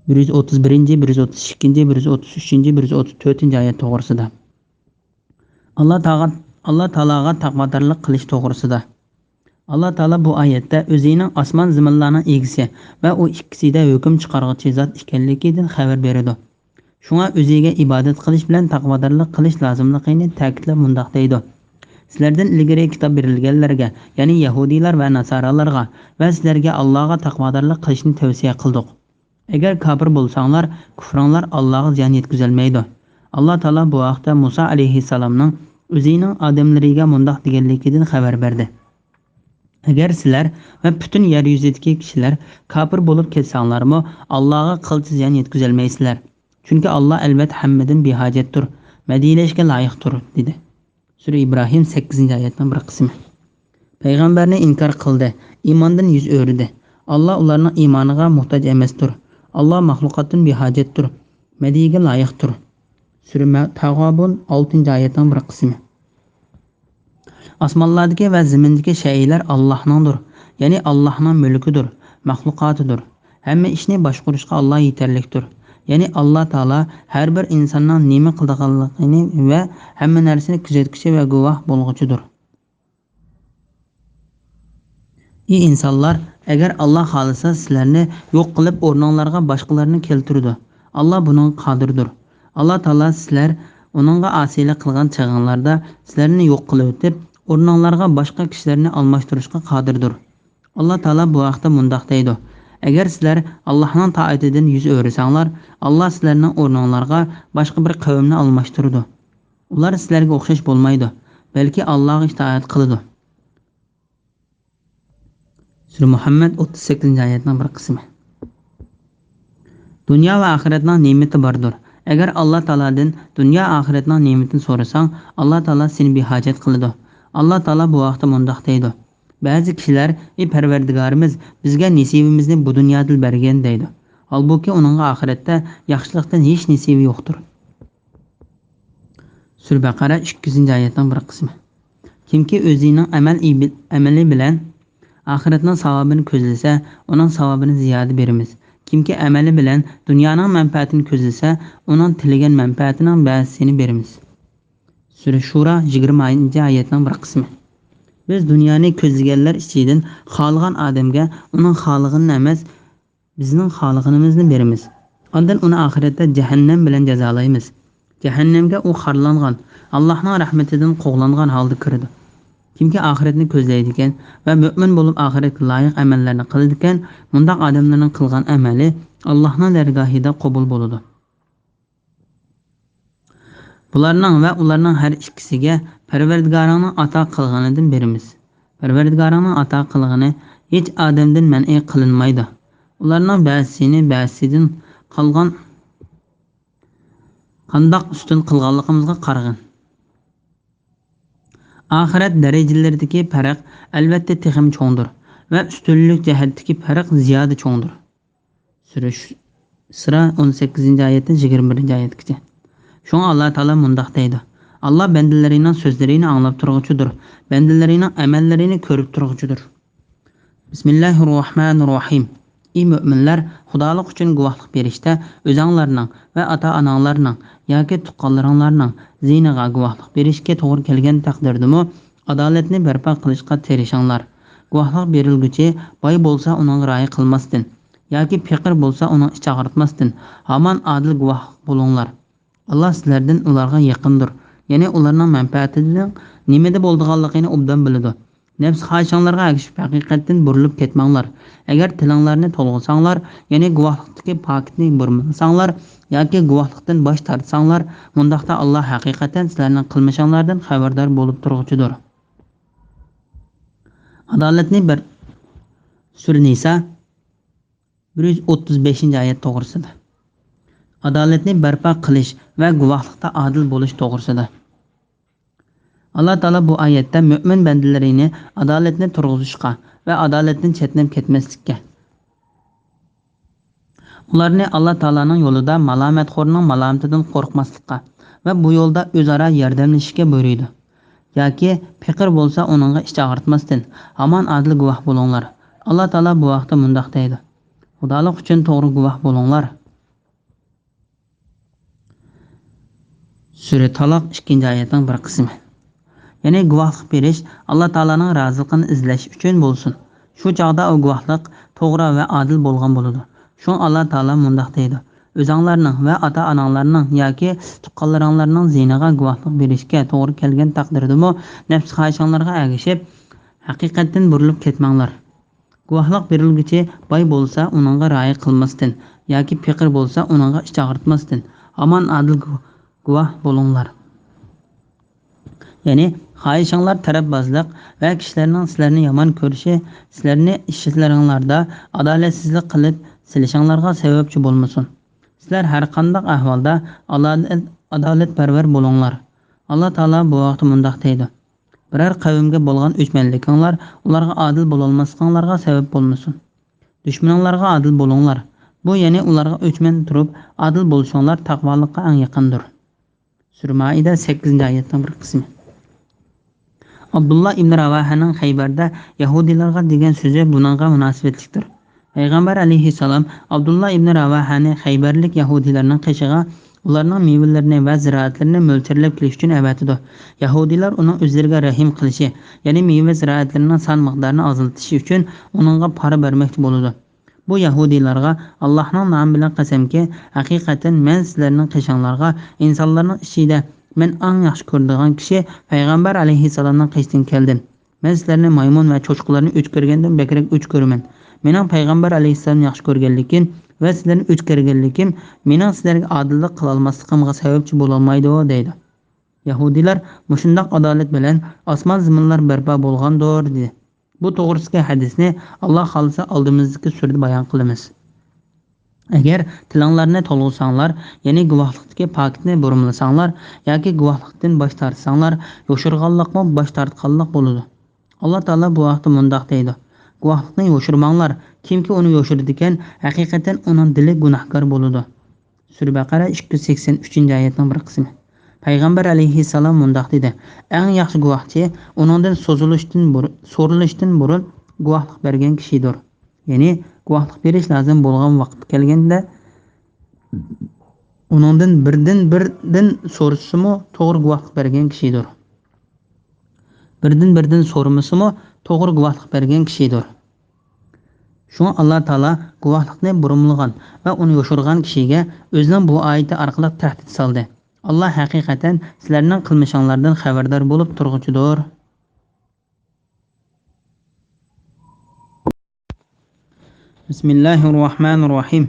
بىر يۈز ئوتتۇز بىرىنچى، بىر يۈز ئوتتۇز ئىككىنچى، بىر يۈز ئوتتۇز ئۈچىنچى، بىر يۈز ئوتتۇز تۆتىنچى ئايەت توغرىسىدا. ئاللا تاغا-، ئاللا تائالاغا تەقۋادارلىق قىلىش توغرىسىدا. ئاللا تائالا بۇ ئايەتتە ئۆزىنىڭ ئاسمان زېمىنلارنىڭ ئىگىسى ۋە ئۇ ئىككىسىدە ھۆكۈم چىقارغۇچى زات ئىكەنلىكىدىن خەۋەر بېرىدۇ. شۇڭا ئۆزىگە ئىبادەت قىلىش بىلەن تەقۋادارلىق قىلىش لازىملىقىنى تەكىتلەپ مۇنداق دەيدۇ: سىلەردىن ئىلگىرى كىتاب بېرىلگەنلەرگە، يەنى يەھۇدىيلار ۋە ناسارالارغا ۋە سىلەرگە ئاللاغا تەقۋادارلىق قىلىشنى تەۋسىيە قىلدۇق. ئەگەر كاپىر بولساڭلار، كۇفرۇڭلار ئاللاغا زىيان يەتكۈزەلمەيدۇ. ئاللا تائالا بۇ ھەقتە مۇسا ئەلەيھىسسالامنىڭ ئۆزىنىڭ ئادەملىرىگە مۇنداق دېگەنلىكىدىن خەۋەر بەردى: ئەگەر سىلەر ۋە پۈتۈن يەر يۈزىدىكى كىشىلەر كاپىر بولۇپ كەتسەڭلارمۇ، ئاللاغا قىلچە زىيان يەتكۈزەلمەيسىلەر. چۈنكى ئاللا ئەلۋەتتە ھەممىدىن بىھاجەتتۇر، مەدھىيلەشكە لايىقتۇر، دېدى. سۈرە ئىبراھىم، سەككىزىنچى ئايەتنىڭ بىر قىسمى. پەيغەمبەرنى ئىنكار قىلدى، ئىماندىن يۈز ئۆرۈدى. ئاللا ئۇلارنىڭ ئىمانىغا موھتاج ئەمەستۇر. ئاللا مەخلۇقاتتىن بىھاجەتتۇر، مەدھىيىگە لايىقتۇر. سۈرە مە-، تاغابۇن، ئالتىنچى ئايەتنىڭ بىر قىسمى. ئاسمانلاردىكى ۋە زېمىندىكى شەيئىلەر ئاللاھنىڭدۇر، يەنى ئاللاھنىڭ مۈلكىدۇر، مەخلۇقاتىدۇر. ھەممە ئىشنى باشقۇرۇشقا ئاللا يېتەرلىكتۇر. يەنى ئاللا تائالا ھەر بىر ئىنساننىڭ نېمە قىلىدىغانلىقىنى ۋە ھەممە نەرسىنى كۆزەتكۈچى ۋە گۇۋاھ بولغۇچىدۇر. ئى ئىنسانلار، ئەگەر ئاللا خالىسا، سىلەرنى يوق قىلىپ، ئورنۇڭلارغا باشقىلارنى كەلتۈرىدۇ. ئاللا بۇنىڭغا قادىردۇر. ئاللا تائالا سىلەر ئۇنىڭغا ئاسىيلىق قىلغان چېغىڭلاردا سىلەرنى يوق قىلىۋېتىپ، ئورنۇڭلارغا باشقا كىشىلەرنى ئالماشتۇرۇشقا قادىردۇر. ئاللا تائالا بۇ ھەقتە مۇنداق دەيدۇ: ئەگەر سىلەر ئاللاھنىڭ تائىتىدىن يۈز ئۆرۈسەڭلار، ئاللا سىلەرنىڭ ئورنۇڭلارغا باشقا بىر قەۋمنى ئالماشتۇرىدۇ. ئۇلار سىلەرگە ئوخشاش بولمايدۇ، بەلكى ئاللاغا ئىتائەت قىلىدۇ. سۈرە مۇھەممەد، ئوتتۇز سەككىزىنچى ئايەتنىڭ بىر قىسمى. دۇنيا ۋە ئاخىرەتنىڭ نېمىتى باردۇر. ئەگەر ئاللا تائالادىن دۇنيا ئاخىرەتنىڭ نېمىتىنى سورىساڭ، ئاللا تائالا سېنى بىھاجەت قىلىدۇ. ئاللا تائالا بۇ ھەقتە مۇنداق دەيدۇ: بەزى كىشىلەر، ئى پەرۋەردىگارىمىز، بىزگە نېسىۋىمىزنى بۇ دۇنيادىلا بەرگىن، دەيدۇ. ھالبۇكى، ئۇنىڭغا ئاخىرەتتە ياخشىلىقتىن ھېچ نېسىۋى يوقتۇر. سۈرە بەقەرە، ئىككى يۈزىنچى ئايەتنىڭ بىر قىسمى. كىمكى ئۆزىنىڭ ئەمەل ئىبى-، ئەمىلى بىلەن ئاخىرەتنىڭ ساۋابىنى كۆزلىسە، ئۇنىڭ ساۋابىنى زىيادە بېرىمىز. كىمكى ئەمەلى بىلەن دۇنيانىڭ مەنپەئەتىنى كۆزلىسە، ئۇنىڭ تىلىگەن مەنپەئەتىنىڭ بەزىسىنى بېرىمىز. سۈرە شۇرا، يىگىرمىنچى ئايەتنىڭ بىر قىسمى. بىز دۇنيانى كۆزلىگەنلەر ئىچىدىن خالىغان ئادەمگە ئۇنىڭ خالىغىنىنى ئەمەس، بىزنىڭ خالىغىنىمىزنى بېرىمىز. ئاندىن ئۇنى ئاخىرەتتە جەھەننەم بىلەن جازالايمىز. جەھەننەمگە ئۇ خارلانغان، ئاللاھنىڭ رەھمىتىدىن قوغلانغان ھالدا كىرىدۇ. كىمكى ئاخىرەتنى كۆزلەيدىكەن ۋە مۆمىن بولۇپ ئاخىرەتكە لايىق ئەمەللەرنى قىلىدىكەن، مۇنداق ئادەملەرنىڭ قىلغان ئەمەلى ئاللاھنىڭ دەرگاھىدا قوبۇل بولىدۇ. بۇلارنىڭ ۋە ئۇلارنىڭ ھەر ئىككىسىگە پەرۋەردىگارىڭنىڭ ئاتا قىلغىنىدىن بېرىمىز. پەرۋەردىگارىڭنىڭ ئاتا قىلغىنى ھېچ ئادەمدىن مەنئى قىلىنمايدۇ. ئۇلارنىڭ بەزىسىنى بەزىسىدىن قالغان قانداق ئۈستۈن قىلغانلىقىمىزغا قارىغىن. ئاخىرەت دەرىجىلىرىدىكى پەرق ئەلۋەتتە تېخىمۇ چوڭدۇر ۋە ئۈستۈنلۈك جەھەتتىكى پەرق زىيادە چوڭدۇر. سۈرە شۇ-، ئىسرا، ئون سەككىزىنچى ئايەتتىن يىگىرمە بىرىنچى ئايەتكىچە. شۇڭا ئاللا تائالا مۇنداق دەيدۇ: ئاللا بەندىلىرىنىڭ سۆزلىرىنى ئاڭلاپ تۇرغۇچىدۇر، بەندىلىرىنىڭ ئەمەللىرىنى كۆرۈپ تۇرغۇچىدۇر. بىسمىللاھىررەھمانىررەھىم. ئى مۆمىنلەر، خۇدالىق ئۈچۈن گۇۋاھلىق بېرىشتە ئۆزەڭلارنىڭ ۋە ئاتا-ئاناڭلارنىڭ ياكى تۇغقانلىرىڭلارنىڭ زىيىنىغا گۇۋاھلىق بېرىشكە توغرا كەلگەن تەقدىردىمۇ، ئادالەتنى بەرپا قىلىشقا تىرىشىڭلار. گۇۋاھلىق بېرىلگۈچى باي بولسا، ئۇنىڭغا رىئايە قىلماستىن ياكى پېقىر بولسا، ئۇنىڭ ئىچى ئاغرىتماستىن، ھامان ئادىل گۇۋاھ بولۇڭلار. ئاللا سىلەردىن ئۇلارغا يېقىندۇر، يەنى ئۇلارنىڭ مەنپەئەتىنىڭ نېمىدە بولىدىغانلىقىنى ئوبدان بىلىدۇ. نەپس خاھىشىڭلارغا ئەگىشىپ، ھەقىقەتتىن بۇرۇلۇپ كەتمەڭلار. ئەگەر تىلىڭلارنى تولغىساڭلار، يەنى گۇۋاھلىقتىكى پاكىتنى بۇرمىلىساڭلار ياكى گۇۋاھلىقتىن باش تارتساڭلار، مۇنداقتا ئاللا ھەقىقەتەن سىلەرنىڭ قىلمىشىڭلاردىن خەۋەردار بولۇپ تۇرغۇچىدۇر. ئادالەتنى بىر، سۈرە نىسا، بىر يۈز ئوتتۇز بەشىنچى ئايەت توغرىسىدا. ئادالەتنى بەرپا قىلىش ۋە گۇۋاھلىقتا ئادىل بولۇش توغرىسىدا. ئاللا تائالا بۇ ئايەتتە مۆمىن بەندىلىرىنى ئادالەتنى تۇرغۇزۇشقا ۋە ئادالەتتىن چەتنەپ كەتمەسلىككە، ئۇلارنى ئاللا تائالانىڭ يولىدا مالامەتخورنىڭ مالامىتىدىن قورقماسلىققا ۋە بۇ يولدا ئۆزئارا ياردەملىشىشكە بۇيرۇيدۇ. ياكى پېقىر بولسا، ئۇنىڭغا ئىچ ئاغرىتماستىن، ھامان ئادىل گۇۋاھ بولۇڭلار. ئاللا تائالا بۇ ھەقتە مۇنداق دەيدۇ: خۇدالىق ئۈچۈن توغرا گۇۋاھ بولۇڭلار. سۈرە تالاق، ئىككىنچى ئايەتنىڭ بىر قىسمى. يەنى گۇۋاھلىق بېرىش ئاللا تائالانىڭ رازىلىقىنى ئىزلەش ئۈچۈن بولسۇن. شۇ چاغدا ئۇ گۇۋاھلىق توغرا ۋە ئادىل بولغان بولىدۇ. شۇڭا ئاللا تائالا مۇنداق دەيدۇ: ئۆزەڭلارنىڭ ۋە ئاتا-ئاناڭلارنىڭ ياكى تۇغقانلىرىڭلارنىڭ زىيىنىغا گۇۋاھلىق بېرىشكە توغرا كەلگەن تەقدىردىمۇ، نەپس خاھىشىڭلارغا ئەگىشىپ، ھەقىقەتتىن بۇرۇلۇپ كەتمەڭلار. گۇۋاھلىق بېرىلگۈچى باي بولسا، ئۇنىڭغا رىئايە قىلماستىن ياكى پېقىر بولسا، ئۇنىڭغا ئىچ ئاغرىتماستىن، ھامان ئادىل گۇ-، گۇۋاھ بولۇڭلار. يەنى، خاھىشىڭلار تەرەپبازلىق ۋە كىشىلەرنىڭ سىلەرنى يامان كۆرۈشى سىلەرنى ئىشلىرىڭلاردا ئادالەتسىزلىك قىلىپ سېلىشىڭلارغا سەۋەبچى بولمىسۇن. سىلەر ھەرقانداق ئەھۋالدا ئادالەت-، ئادالەتپەرۋەر بولۇڭلار. ئاللا تائالا بۇ ھەقتە مۇنداق دەيدۇ: بىرەر قەۋمگە بولغان ئۆچمەنلىكىڭلار ئۇلارغا ئادىل بولالماسلىقىڭلارغا سەۋەب بولمىسۇن. دۈشمىنىڭلارغا ئادىل بولۇڭلار. بۇ، يەنى ئۇلارغا ئۆچمەن تۇرۇپ ئادىل بولۇشۇڭلار تەقۋالىققا ئەڭ يېقىندۇر. سۈرە مائىدە، سەككىزىنچى ئايەتنىڭ بىر قىسمى. ئابدۇللا ئىبن راۋاھەنىڭ خەيبەردە يەھۇدىيلارغا دېگەن سۆزى بۇنىڭغا مۇناسىۋەتلىكتۇر. پەيغەمبەر ئەلەيھىسسالام ئابدۇللا ئىبن راۋاھەنى خەيبەرلىك يەھۇدىيلارنىڭ قېشىغا ئۇلارنىڭ مېۋىلىرىنى ۋە زىرائەتلىرىنى مۆلچەرلەپ كېلىش ئۈچۈن ئەۋەتىدۇ. يەھۇدىيلار ئۇنىڭ ئۆزلىرىگە رەھىم قىلىشى، يەنى مېۋە زىرائەتلىرىنىڭ سان مىقدارىنى ئازلىتىشى ئۈچۈن ئۇنىڭغا پارا بەرمەكچى بولىدۇ. بۇ يەھۇدىيلارغا، «ئاللاھنىڭ نامى بىلەن قەسەمكى، ھەقىقەتەن مەن سىلەرنىڭ قېشىڭلارغا ئىنسانلارنىڭ ئىچىدە مەن ئەڭ ياخشى كۆرىدىغان كىشى پەيغەمبەر ئەلەيھىسسالامنىڭ قېشىدىن كەلدىم. مەن سىلەرنى مايمۇن ۋە چوشقىلارنى ئۆچ كۆرگەندىن بەكرەك ئۆچ كۆرىمەن. مېنىڭ پەيغەمبەر ئەلەيھىسسالامنى ياخشى كۆرگەنلىكىم ۋە سىلەرنى ئۆچ كۆرگەنلىكىم مېنىڭ سىلەرگە ئادىللىق قىلالماسلىقىمغا سەۋەبچى بولالمايدۇ» دەيدۇ. يەھۇدىيلار مۇشۇنداق ئادالەت بىلەن ئاسمان زېمىنلار بەرپا بولغاندۇر، دېدى. بۇ توغرىسىدىكى ھەدىسنى، ئاللا خالىسا، ئالدىمىزدىكى سۈرىدە بايان قىلىمىز. ئەگەر تىلىڭلارنى تولغىساڭلار، يەنى گۇۋاھلىقتىكى پاكىتنى بۇرمىلىساڭلار ياكى گۇۋاھلىقتىن باش تارتساڭلار، يوشۇرغانلىقمۇ باش تارتقانلىق بولىدۇ. ئاللا تائالا بۇ ھەقتە مۇنداق دەيدۇ: «گۇۋاھلىقنى يوشۇرماڭلار، كىمكى ئۇنى يوشۇرىدىكەن، ھەقىقەتەن ئۇنىڭ دىلى گۇناھكار بولىدۇ.» سۈرە بەقەرە، ئىككى يۈز سەكسەن ئۈچىنچى ئايەتنىڭ بىر قىسمى. پەيغەمبەر ئەلەيھىسسالام مۇنداق دېدى: «ئەڭ ياخشى گۇۋاھچى ئۇنىڭدىن سوزۇلۇشتىن بۇر-، سورىلىشتىن بۇرۇن گۇۋاھلىق بەرگەن كىشىدۇر.» يەنى گۇۋاھلىق بېرىش لازىم بولغان ۋاقىت كەلگەندە، ئۇنىڭدىن بىردىن بىردىن سورىسىمۇ توغرا گۇۋاھلىق بەرگەن كىشىدۇر. بىردىن بىردىن سورىمىسىمۇ توغرا گۇۋاھلىق بەرگەن كىشىدۇر. شۇڭا ئاللا تائالا گۇۋاھلىقنى بۇرمىلىغان ۋە ئۇنى يوشۇرغان كىشىگە ئۆزىنىڭ بۇ ئايىتى ئارقىلىق تەھدىت سالدى: «ئاللا ھەقىقەتەن سىلەرنىڭ قىلمىشىڭلاردىن خەۋەردار بولۇپ تۇرغۇچىدۇر.» بىسمىللاھىررەھمانىررەھىم.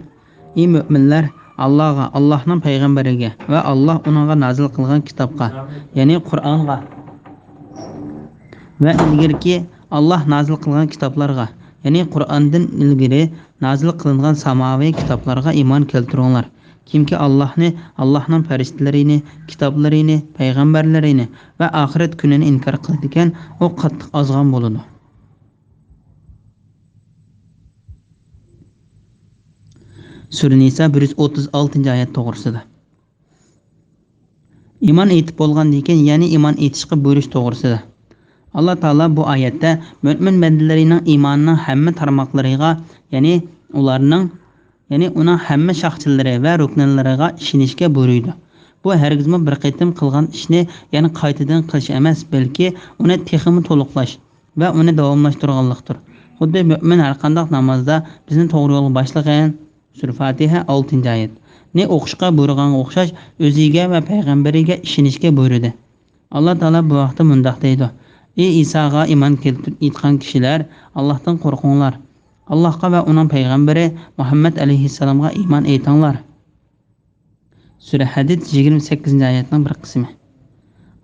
ئى مۆمىنلەر، ئاللاغا، ئاللاھنىڭ پەيغەمبىرىگە ۋە ئاللا ئۇنىڭغا نازىل قىلغان كىتابقا، يەنى قۇرئانغا، ۋە ئىلگىرىكى ئاللا نازىل قىلغان كىتابلارغا، يەنى قۇرئاندىن ئىلگىرى نازىل قىلىنغان ساماۋىي كىتابلارغا ئىمان كەلتۈرۈڭلار. كىمكى ئاللاھنى، ئاللاھنىڭ پەرىشتىلىرىنى، كىتابلىرىنى، پەيغەمبەرلىرىنى ۋە ئاخىرەت كۈنىنى ئىنكار قىلىدىكەن، ئۇ قاتتىق ئازغان بولىدۇ. سۈرە نىسا، بىر يۈز ئوتتۇز ئالتىنچى ئايەت توغرىسىدا. ئىمان ئېيتىپ بولغاندىن كېيىن يەنە ئىمان ئېيتىشقا بۇيرۇش توغرىسىدا. ئاللا تائالا بۇ ئايەتتە مۆمىن بەندىلىرىنىڭ ئىمانىنىڭ ھەممە تارماقلىرىغا، يەنى ئۇلارنىڭ، يەنى ئۇنىڭ ھەممە شاخچىلىرى ۋە رۇكنىلىرىغا ئىشىنىشكە بۇيرۇيدۇ. بۇ ھەرگىزمۇ بىر قېتىم قىلغان ئىشنى يەنە قايتىدىن قىلىش ئەمەس، بەلكى ئۇنى تېخىمۇ تولۇقلاش ۋە ئۇنى داۋاملاشتۇرغانلىقتۇر. خۇددى مۆمىن ھەرقانداق نامازدا بىزنى توغرا يولغا باشلىغىن، سۈرە فاتىھە، ئالتىنچى ئايەت، نى ئوقۇشقا بۇيرۇغانغا ئوخشاش، ئۆزىگە ۋە پەيغەمبىرىگە ئىشىنىشكە بۇيرۇدى. ئاللا تائالا بۇ ھەقتە مۇنداق دەيدۇ: «ئى ئىساغا ئىمان كەلتۈر-، ئېيتقان كىشىلەر، ئاللاھتىن قورقۇڭلار. ئاللاھقا ۋە ئۇنىڭ پەيغەمبىرى مۇھەممەد ئەلەيھىسسالامغا ئىمان ئېيتىڭلار.» سۈرە ھەدىد، يىگىرمە سەككىزىنچى ئايەتنىڭ بىر قىسمى.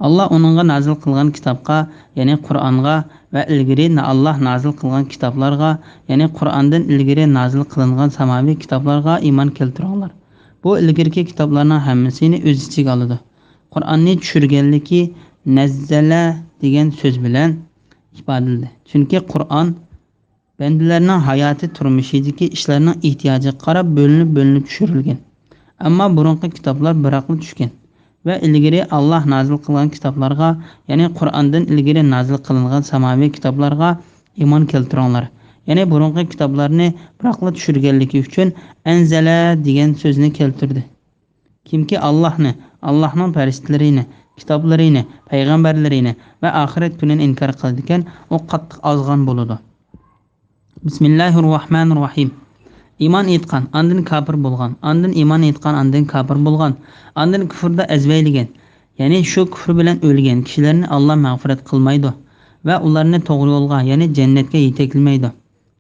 ئاللا ئۇنىڭغا نازىل قىلغان كىتابقا، يەنى قۇرئانغا ۋە ئىلگىرى نا-، ئاللا نازىل قىلغان كىتابلارغا، يەنى قۇرئاندىن ئىلگىرى نازىل قىلىنغان ساماۋىي كىتابلارغا ئىمان كەلتۈرۈڭلار. بۇ ئىلگىرىكى كىتابلارنىڭ ھەممىسىنى ئۆز ئىچىگە ئالىدۇ. قۇرئاننى چۈشۈرگەنلىكى نەززەلە دېگەن سۆز بىلەن ئىپادىلىدى. چۈنكى قۇرئان بەندىلەرنىڭ ھاياتىي تۇرمۇشىدىكى ئىشلارنىڭ ئېھتىياجىغا قاراپ بۆلۈنۈپ-بۆلۈنۈپ چۈشۈرۈلگەن. ئەمما بۇرۇنقى كىتابلار بىراقلا چۈشكەن ۋە ئىلگىرى ئاللا نازىل قىلغان كىتابلارغا، يەنى قۇرئاندىن ئىلگىرى نازىل قىلىنغان ساماۋىي كىتابلارغا ئىمان كەلتۈرۈڭلار. يەنى بۇرۇنقى كىتابلارنى بىراقلا چۈشۈرگەنلىكى ئۈچۈن ئەنزەلە دېگەن سۆزنى كەلتۈردى. كىمكى ئاللاھنى، ئاللاھنىڭ پەرىشتىلىرىنى، كىتابلىرىنى، پەيغەمبەرلىرىنى ۋە ئاخىرەت كۈنىنى ئىنكار قىلىدىكەن، ئۇ قاتتىق ئازغان بولىدۇ. بىسمىللاھىررەھمانىررەھىم. ئىمان ئېيتقان، ئاندىن كاپىر بولغان، ئاندىن ئىمان ئېيتقان، ئاندىن كاپىر بولغان، ئاندىن كۇفردا ئەزۋەيلىگەن، يەنى شۇ كۇفر بىلەن ئۆلگەن كىشىلەرنى ئاللا مەغپىرەت قىلمايدۇ ۋە ئۇلارنى توغرا يولغا، يەنى جەننەتكە يېتەكلىمەيدۇ.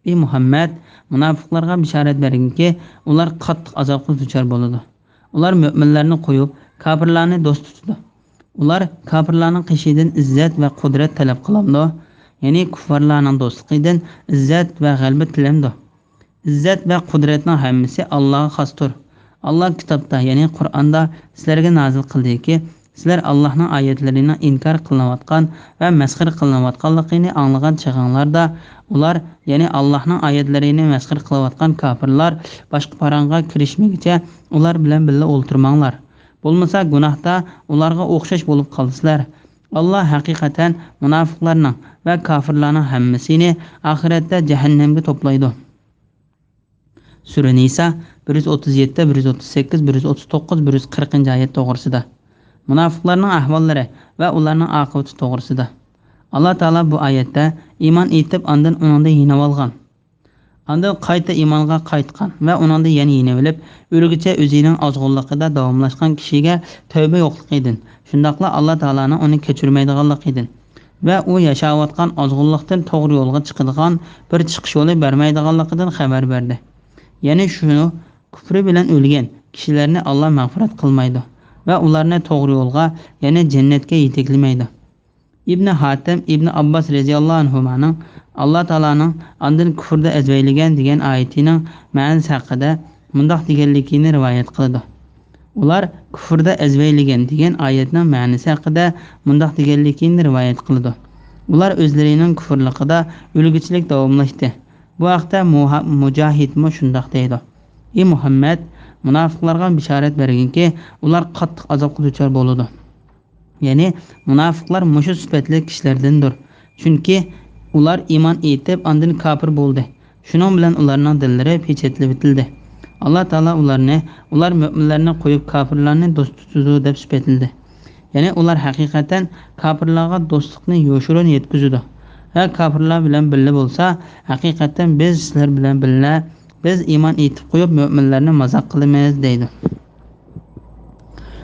ئى مۇھەممەد، مۇناپىقلارغا بېشارەت بەرگىنكى، ئۇلار قاتتىق ئازابقا دۇچار بولىدۇ. ئۇلار مۆمىنلەرنى قويۇپ، كاپىرلارنى دوست تۇتىدۇ. ئۇلار كاپىرلارنىڭ قېشىدىن ئىززەت ۋە قۇدرەت تەلەپ قىلامدۇ؟ يەنى كۇففارلارنىڭ دوستلۇقىدىن ئىززەت ۋە غەلىبە تىلەمدۇ؟ ئىززەت ۋە قۇدرەتنىڭ ھەممىسى ئاللاغا خاستۇر. ئاللا كىتابتا، يەنى قۇرئاندا سىلەرگە نازىل قىلدىكى، سىلەر ئاللاھنىڭ ئايەتلىرىنىڭ ئىنكار قىلىنىۋاتقان ۋە مەسخىرە قىلىنىۋاتقانلىقىنى ئاڭلىغان چېغىڭلاردا، ئۇلار، يەنى ئاللاھنىڭ ئايەتلىرىنى مەسخىرە قىلىۋاتقان كاپىرلار، باشقا پاراڭغا كىرىشمىگۈچە ئۇلار بىلەن بىللە ئولتۇرماڭلار. بولمىسا گۇناھتا ئۇلارغا ئوخشاش بولۇپ قالىسىلەر. ئاللا ھەقىقەتەن مۇناپىقلارنىڭ ۋە كاپىرلارنىڭ ھەممىسىنى ئاخىرەتتە جەھەننەمگە توپلايدۇ. سۈرە نىسا، بىر يۈز ئوتتۇز يەتتە، بىر يۈز ئوتتۇز سەككىز، بىر يۈز ئوتتۇز توققۇز، بىر يۈز قىرىقىنچى ئايەت توغرىسىدا. مۇناپىقلارنىڭ ئەھۋاللىرى ۋە ئۇلارنىڭ ئاقىۋىتى توغرىسىدا. ئاللا تائالا بۇ ئايەتتە ئىمان ئېيتىپ، ئاندىن ئۇنىڭدىن يېنىۋالغان، ئاندىن قايتا ئىمانغا قايتقان ۋە ئۇنىڭدىن يەنە يېنىۋېلىپ، ئۆلگۈچە ئۆزىنىڭ ئازغۇنلۇقىدا داۋاملاشقان كىشىگە تەۋبە يوقلۇقىدىن، شۇنداقلا ئاللا تائالانىڭ ئۇنى كەچۈرمەيدىغانلىقىدىن ۋە ئۇ ياشاۋاتقان ئازغۇنلۇقتىن توغرا يولغا چىقىدىغان بىر چىقىش يولى بەرمەيدىغانلىقىدىن خەۋەر بەردى. يەنى شۇ كۇپرى بىلەن ئۆلگەن كىشىلەرنى ئاللا مەغپىرەت قىلمايدۇ ۋە ئۇلارنى توغرا يولغا، يەنى جەننەتكە يېتەكلىمەيدۇ. ئىبنى ھاتىم ئىبنى ئابباس رەزىياللاھۇ ئەنھۇمانىڭ ئاللا تائالانىڭ ئاندىن كۇفردا ئەزۋەيلىگەن دېگەن ئايىتىنىڭ مەنىسى ھەققىدە مۇنداق دېگەنلىكىنى رىۋايەت قىلىدۇ. ئۇلار كۇفردا ئەزۋەيلىگەن دېگەن ئايەتنىڭ مەنىسى ھەققىدە مۇنداق دېگەنلىكىنى رىۋايەت قىلىدۇ. ئۇلار ئۆزلىرىنىڭ كۇفرلۇقىدا ئۆلگۈچىلىك داۋاملاشتى. بۇ ھەقتە مۇھا-، مۇجاھىدمۇ شۇنداق دەيدۇ: ئى مۇھەممەد، مۇناپىقلارغا بېشارەت بەرگىنكى، ئۇلار قاتتىق ئازابقا دۇچار بولىدۇ. يەنى مۇناپىقلار مۇشۇ سۈپەتلىك كىشىلەردىندۇر. چۈنكى ئۇلار ئىمان ئېيتىپ، ئاندىن كاپىر بولدى. شۇنىڭ بىلەن ئۇلارنىڭ دىللىرى پېچەتلىۋېتىلدى. ئاللا تائالا ئۇلارنى، ئۇلار مۆمىنلەرنى قويۇپ، كاپىرلارنى دوست تۇتىدۇ، دەپ سۈپەتلىدى. يەنى ئۇلار ھەقىقەتەن كاپىرلارغا دوستلۇقنى يوشۇرۇن يەتكۈزىدۇ ۋە كاپىرلار بىلەن بىللە بولسا، ھەقىقەتەن بىز سىلەر بىلەن بىللە، بىز ئىمان ئېيتىپ قويۇپ، مۆمىنلەرنى مازاق قىلىمىز، دەيدۇ.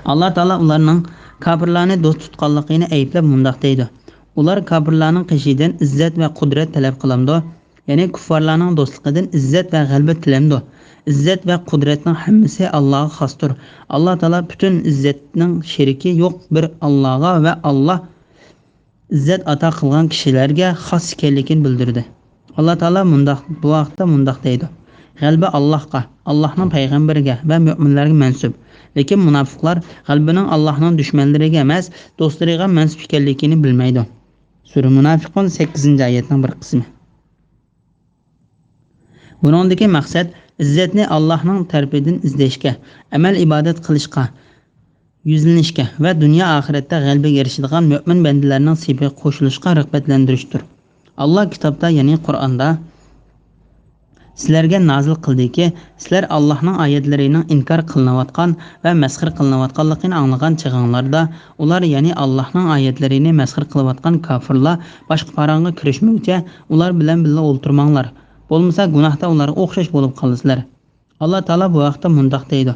ئاللا تائالا ئۇلارنىڭ كاپىرلارنى دوست تۇتقانلىقىنى ئەيىبلەپ مۇنداق دەيدۇ: ئۇلار كاپىرلارنىڭ قېشىدىن ئىززەت ۋە قۇدرەت تەلەپ قىلامدۇ؟ يەنى كۇففارلارنىڭ دوستلۇقىدىن ئىززەت ۋە غەلىبە تىلەمدۇ؟ ئىززەت ۋە قۇدرەتنىڭ ھەممىسى ئاللاغا خاستۇر. ئاللا تائالا پۈتۈن ئىززەتنىڭ شېرىكى يوق بىر ئاللاغا ۋە ئاللا ئىززەت ئاتا قىلغان كىشىلەرگە خاس ئىكەنلىكىنى بىلدۈردى. ئاللا تائالا مۇنداق، بۇ ھەقتە مۇنداق دەيدۇ: غەلىبە ئاللاھقا، ئاللاھنىڭ پەيغەمبىرىگە ۋە مۆمىنلەرگە مەنسۇپ. لېكىن مۇناپىقلار غەلىبىنىڭ ئاللاھنىڭ دۈشمەنلىرىگە ئەمەس، دوستلىرىغا مەنسۇپ ئىكەنلىكىنى بىلمەيدۇ. سۈرە مۇناپىقۇن، سەككىزىنچى ئايەتنىڭ بىر قىسمى. بۇنىڭدىكى مەقسەت ئىززەتنى ئاللاھنىڭ تەرىپىدىن ئىزدەشكە، ئەمەل-ئىبادەت قىلىشقا، يۈزلىنىشكە ۋە دۇنيا ئاخىرەتتە غەلىبىگە ئېرىشىدىغان مۆمىن بەندىلەرنىڭ سېپىگە قوشۇلۇشقا رىغبەتلەندۈرۈشتۇر. ئاللا كىتابتا، يەنى قۇرئاندا، سىلەرگە نازىل قىلدىكى، سىلەر ئاللاھنىڭ ئايەتلىرىنىڭ ئىنكار قىلىنىۋاتقان ۋە مەسخىرە قىلىنىۋاتقانلىقىنى ئاڭلىغان چېغىڭلاردا، ئۇلار، يەنى ئاللاھنىڭ ئايەتلىرىنى مەسخىرە قىلىۋاتقان كاپىرلار باشقا پاراڭغا كىرىشمىگۈچە ئۇلار بىلەن بىللە ئولتۇرماڭلار. بولمىسا گۇناھتا ئۇلارغا ئوخشاش بولۇپ قالىسىلەر. ئاللا تائالا بۇ ھەقتە مۇنداق دەيدۇ: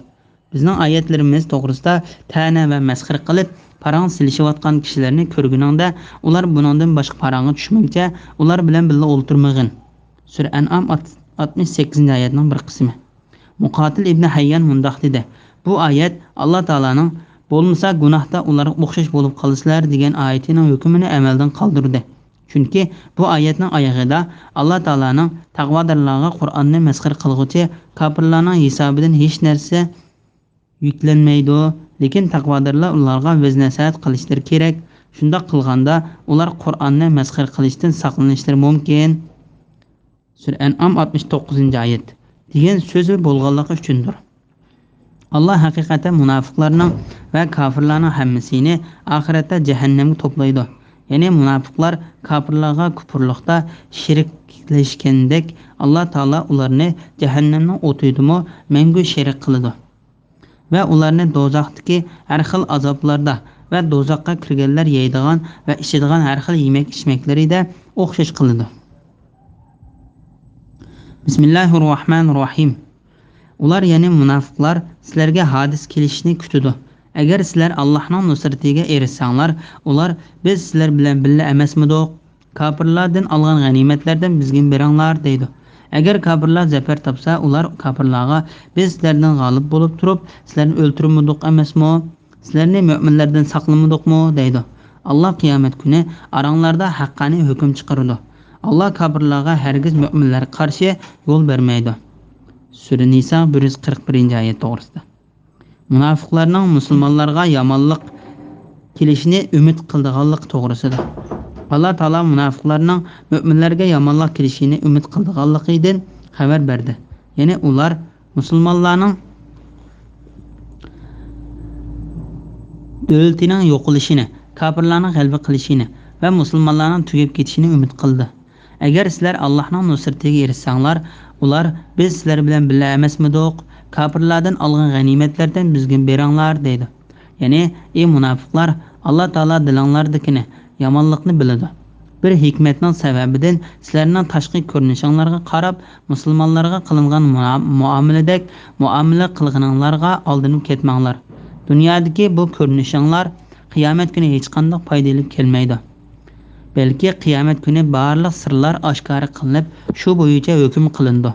بىزنىڭ ئايەتلىرىمىز توغرىسىدا تەنە ۋە مەسخىرە قىلىپ، پاراڭ سېلىشىۋاتقان كىشىلەرنى كۆرگىنىڭدە، ئۇلار بۇنىڭدىن باشقا پاراڭغا چۈشمىگۈچە، ئۇلار بىلەن بىللە ئولتۇرمىغىن. سۈرە ئەنئام ئات-، ئاتمىش سەككىزىنچى ئايەتنىڭ بىر قىسمى. مۇقاتىل ئىبنى ھەييان مۇنداق دېدى: بۇ ئايەت ئاللا تائالانىڭ، بولمىسا گۇناھتا ئۇلارغا ئوخشاش بولۇپ قالىسىلەر، دېگەن ئايىتىنىڭ ھۆكمىنى ئەمەلدىن قالدۇردى. چۈنكى بۇ ئايەتنىڭ ئايىغىدا ئاللا تائالانىڭ تەقۋادارلارغا قۇرئاننى مەسخىرە قىلغۇچى كاپىرلارنىڭ ھېسابىدىن ھېچ نەرسە يۈكلەنمەيدۇ، لېكىن تەقۋادارلار ئۇلارغا ۋەز-نەسىھەت قىلىشلىرى كېرەك. شۇنداق قىلغاندا ئۇلار قۇرئاننى مەسخىرە قىلىشتىن ساقلىنىشلىرى مۇمكىن. سۈرە ئەنئام ئاتمىش توققۇزىنچى ئايەت. دېگەن سۆزى بولغانلىقى ئۈچۈندۇر. ئاللا ھەقىقەتەن مۇناپىقلارنىڭ ۋە كاپىرلارنىڭ ھەممىسىنى ئاخىرەتتە جەھەننەمگە توپلايدۇ. يەنى مۇناپىقلار كاپىرلارغا كۇپۇرلۇقتا شېرىكلەشكەندەك، ئاللا تائالا ئۇلارنى جەھەننەمنىڭ ئوتىدىمۇ مەڭگۈ شېرىك قىلىدۇ ۋە ئۇلارنى دوزاختىكى ھەر خىل ئازابلاردا ۋە دوزاخقا كىرگەنلەر يەيدىغان ۋە ئىچىدىغان ھەر خىل يېمەك-ئىچمەكلىرىدە ئوخشاش قىلىدۇ. بىسمىللاھىررەھمانىررەھىم. ئۇلار، يەنى مۇناپىقلار، سىلەرگە ھادىسە كېلىشىنى كۈتىدۇ. ئەگەر سىلەر ئاللاھنىڭ نۇسرىتىگە ئېرىشسەڭلار، ئۇلار، بىز سىلەر بىلەن بىللە ئەمەسمىدۇق؟ كاپىرلاردىن ئالغان غەنىيمەتلەردىن بىزگىمۇ بېرىڭلار، دەيدۇ. ئەگەر كاپىرلار زەپەر تاپسا، ئۇلار كاپىرلارغا، بىز سىلەردىن غالىب بولۇپ تۇرۇپ، سىلەرنى ئۆلتۈرمىدۇق ئەمەسمۇ؟ سىلەرنى مۆمىنلەردىن ساقلىمىدۇقمۇ؟ دەيدۇ. ئاللا قىيامەت كۈنى ئاراڭلاردا ھەققانىي ھۆكۈم چىقىرىدۇ. ئاللا كاپىرلارغا ھەرگىز مۆمىنلەرگە قارشى يول بەرمەيدۇ. سۈرە نىسا، بىر يۈز قىرىق بىرىنچى ئايەت توغرىسىدا. مۇناپىقلارنىڭ مۇسۇلمانلارغا يامانلىق كېلىشىنى ئۈمىد قىلىدىغانلىقى توغرىسىدا. ئاللا تائالا مۇناپىقلارنىڭ مۆمىنلەرگە يامانلىق كېلىشىنى ئۈمىد قىلىدىغانلىقىدىن خەۋەر بەردى. يەنى ئۇلار مۇسۇلمانلارنىڭ دۆلىتىنىڭ يوقىلىشىنى، كاپىرلارنىڭ غەلىبە قىلىشىنى ۋە مۇسۇلمانلارنىڭ تۈگەپ كېتىشىنى ئۈمىد قىلدى. ئەگەر سىلەر ئاللاھنىڭ نۇسرىتىگە ئېرىشسەڭلار، ئۇلار، «بىز سىلەر بىلەن بىللە ئەمەسمىدۇق؟ كاپىرلاردىن ئالغان غەنىيمەتلەردىن بىزگە بېرىڭلار» دەيدۇ. يەنى، ئى مۇناپىقلار، ئاللا تائالا دىلىڭلاردىكىنى، يامانلىقنى بىلىدۇ. بىر ھېكمەتنىڭ سەۋەبىدىن سىلەرنىڭ تاشقى كۆرۈنۈشۈڭلارغا قاراپ، مۇسۇلمانلارغا قىلىنغان مۇنا-، مۇئامىلىدەك مۇئامىلە قىلغىنىڭلارغا ئالدىنىپ كەتمەڭلار. دۇنيادىكى بۇ كۆرۈنۈشۈڭلار قىيامەت كۈنى ھېچقانداق پايدا ئېلىپ كەلمەيدۇ. بەلكى قىيامەت كۈنى بارلىق سىرلار ئاشكارا قىلىنىپ، شۇ بويىچە ھۆكۈم قىلىنىدۇ.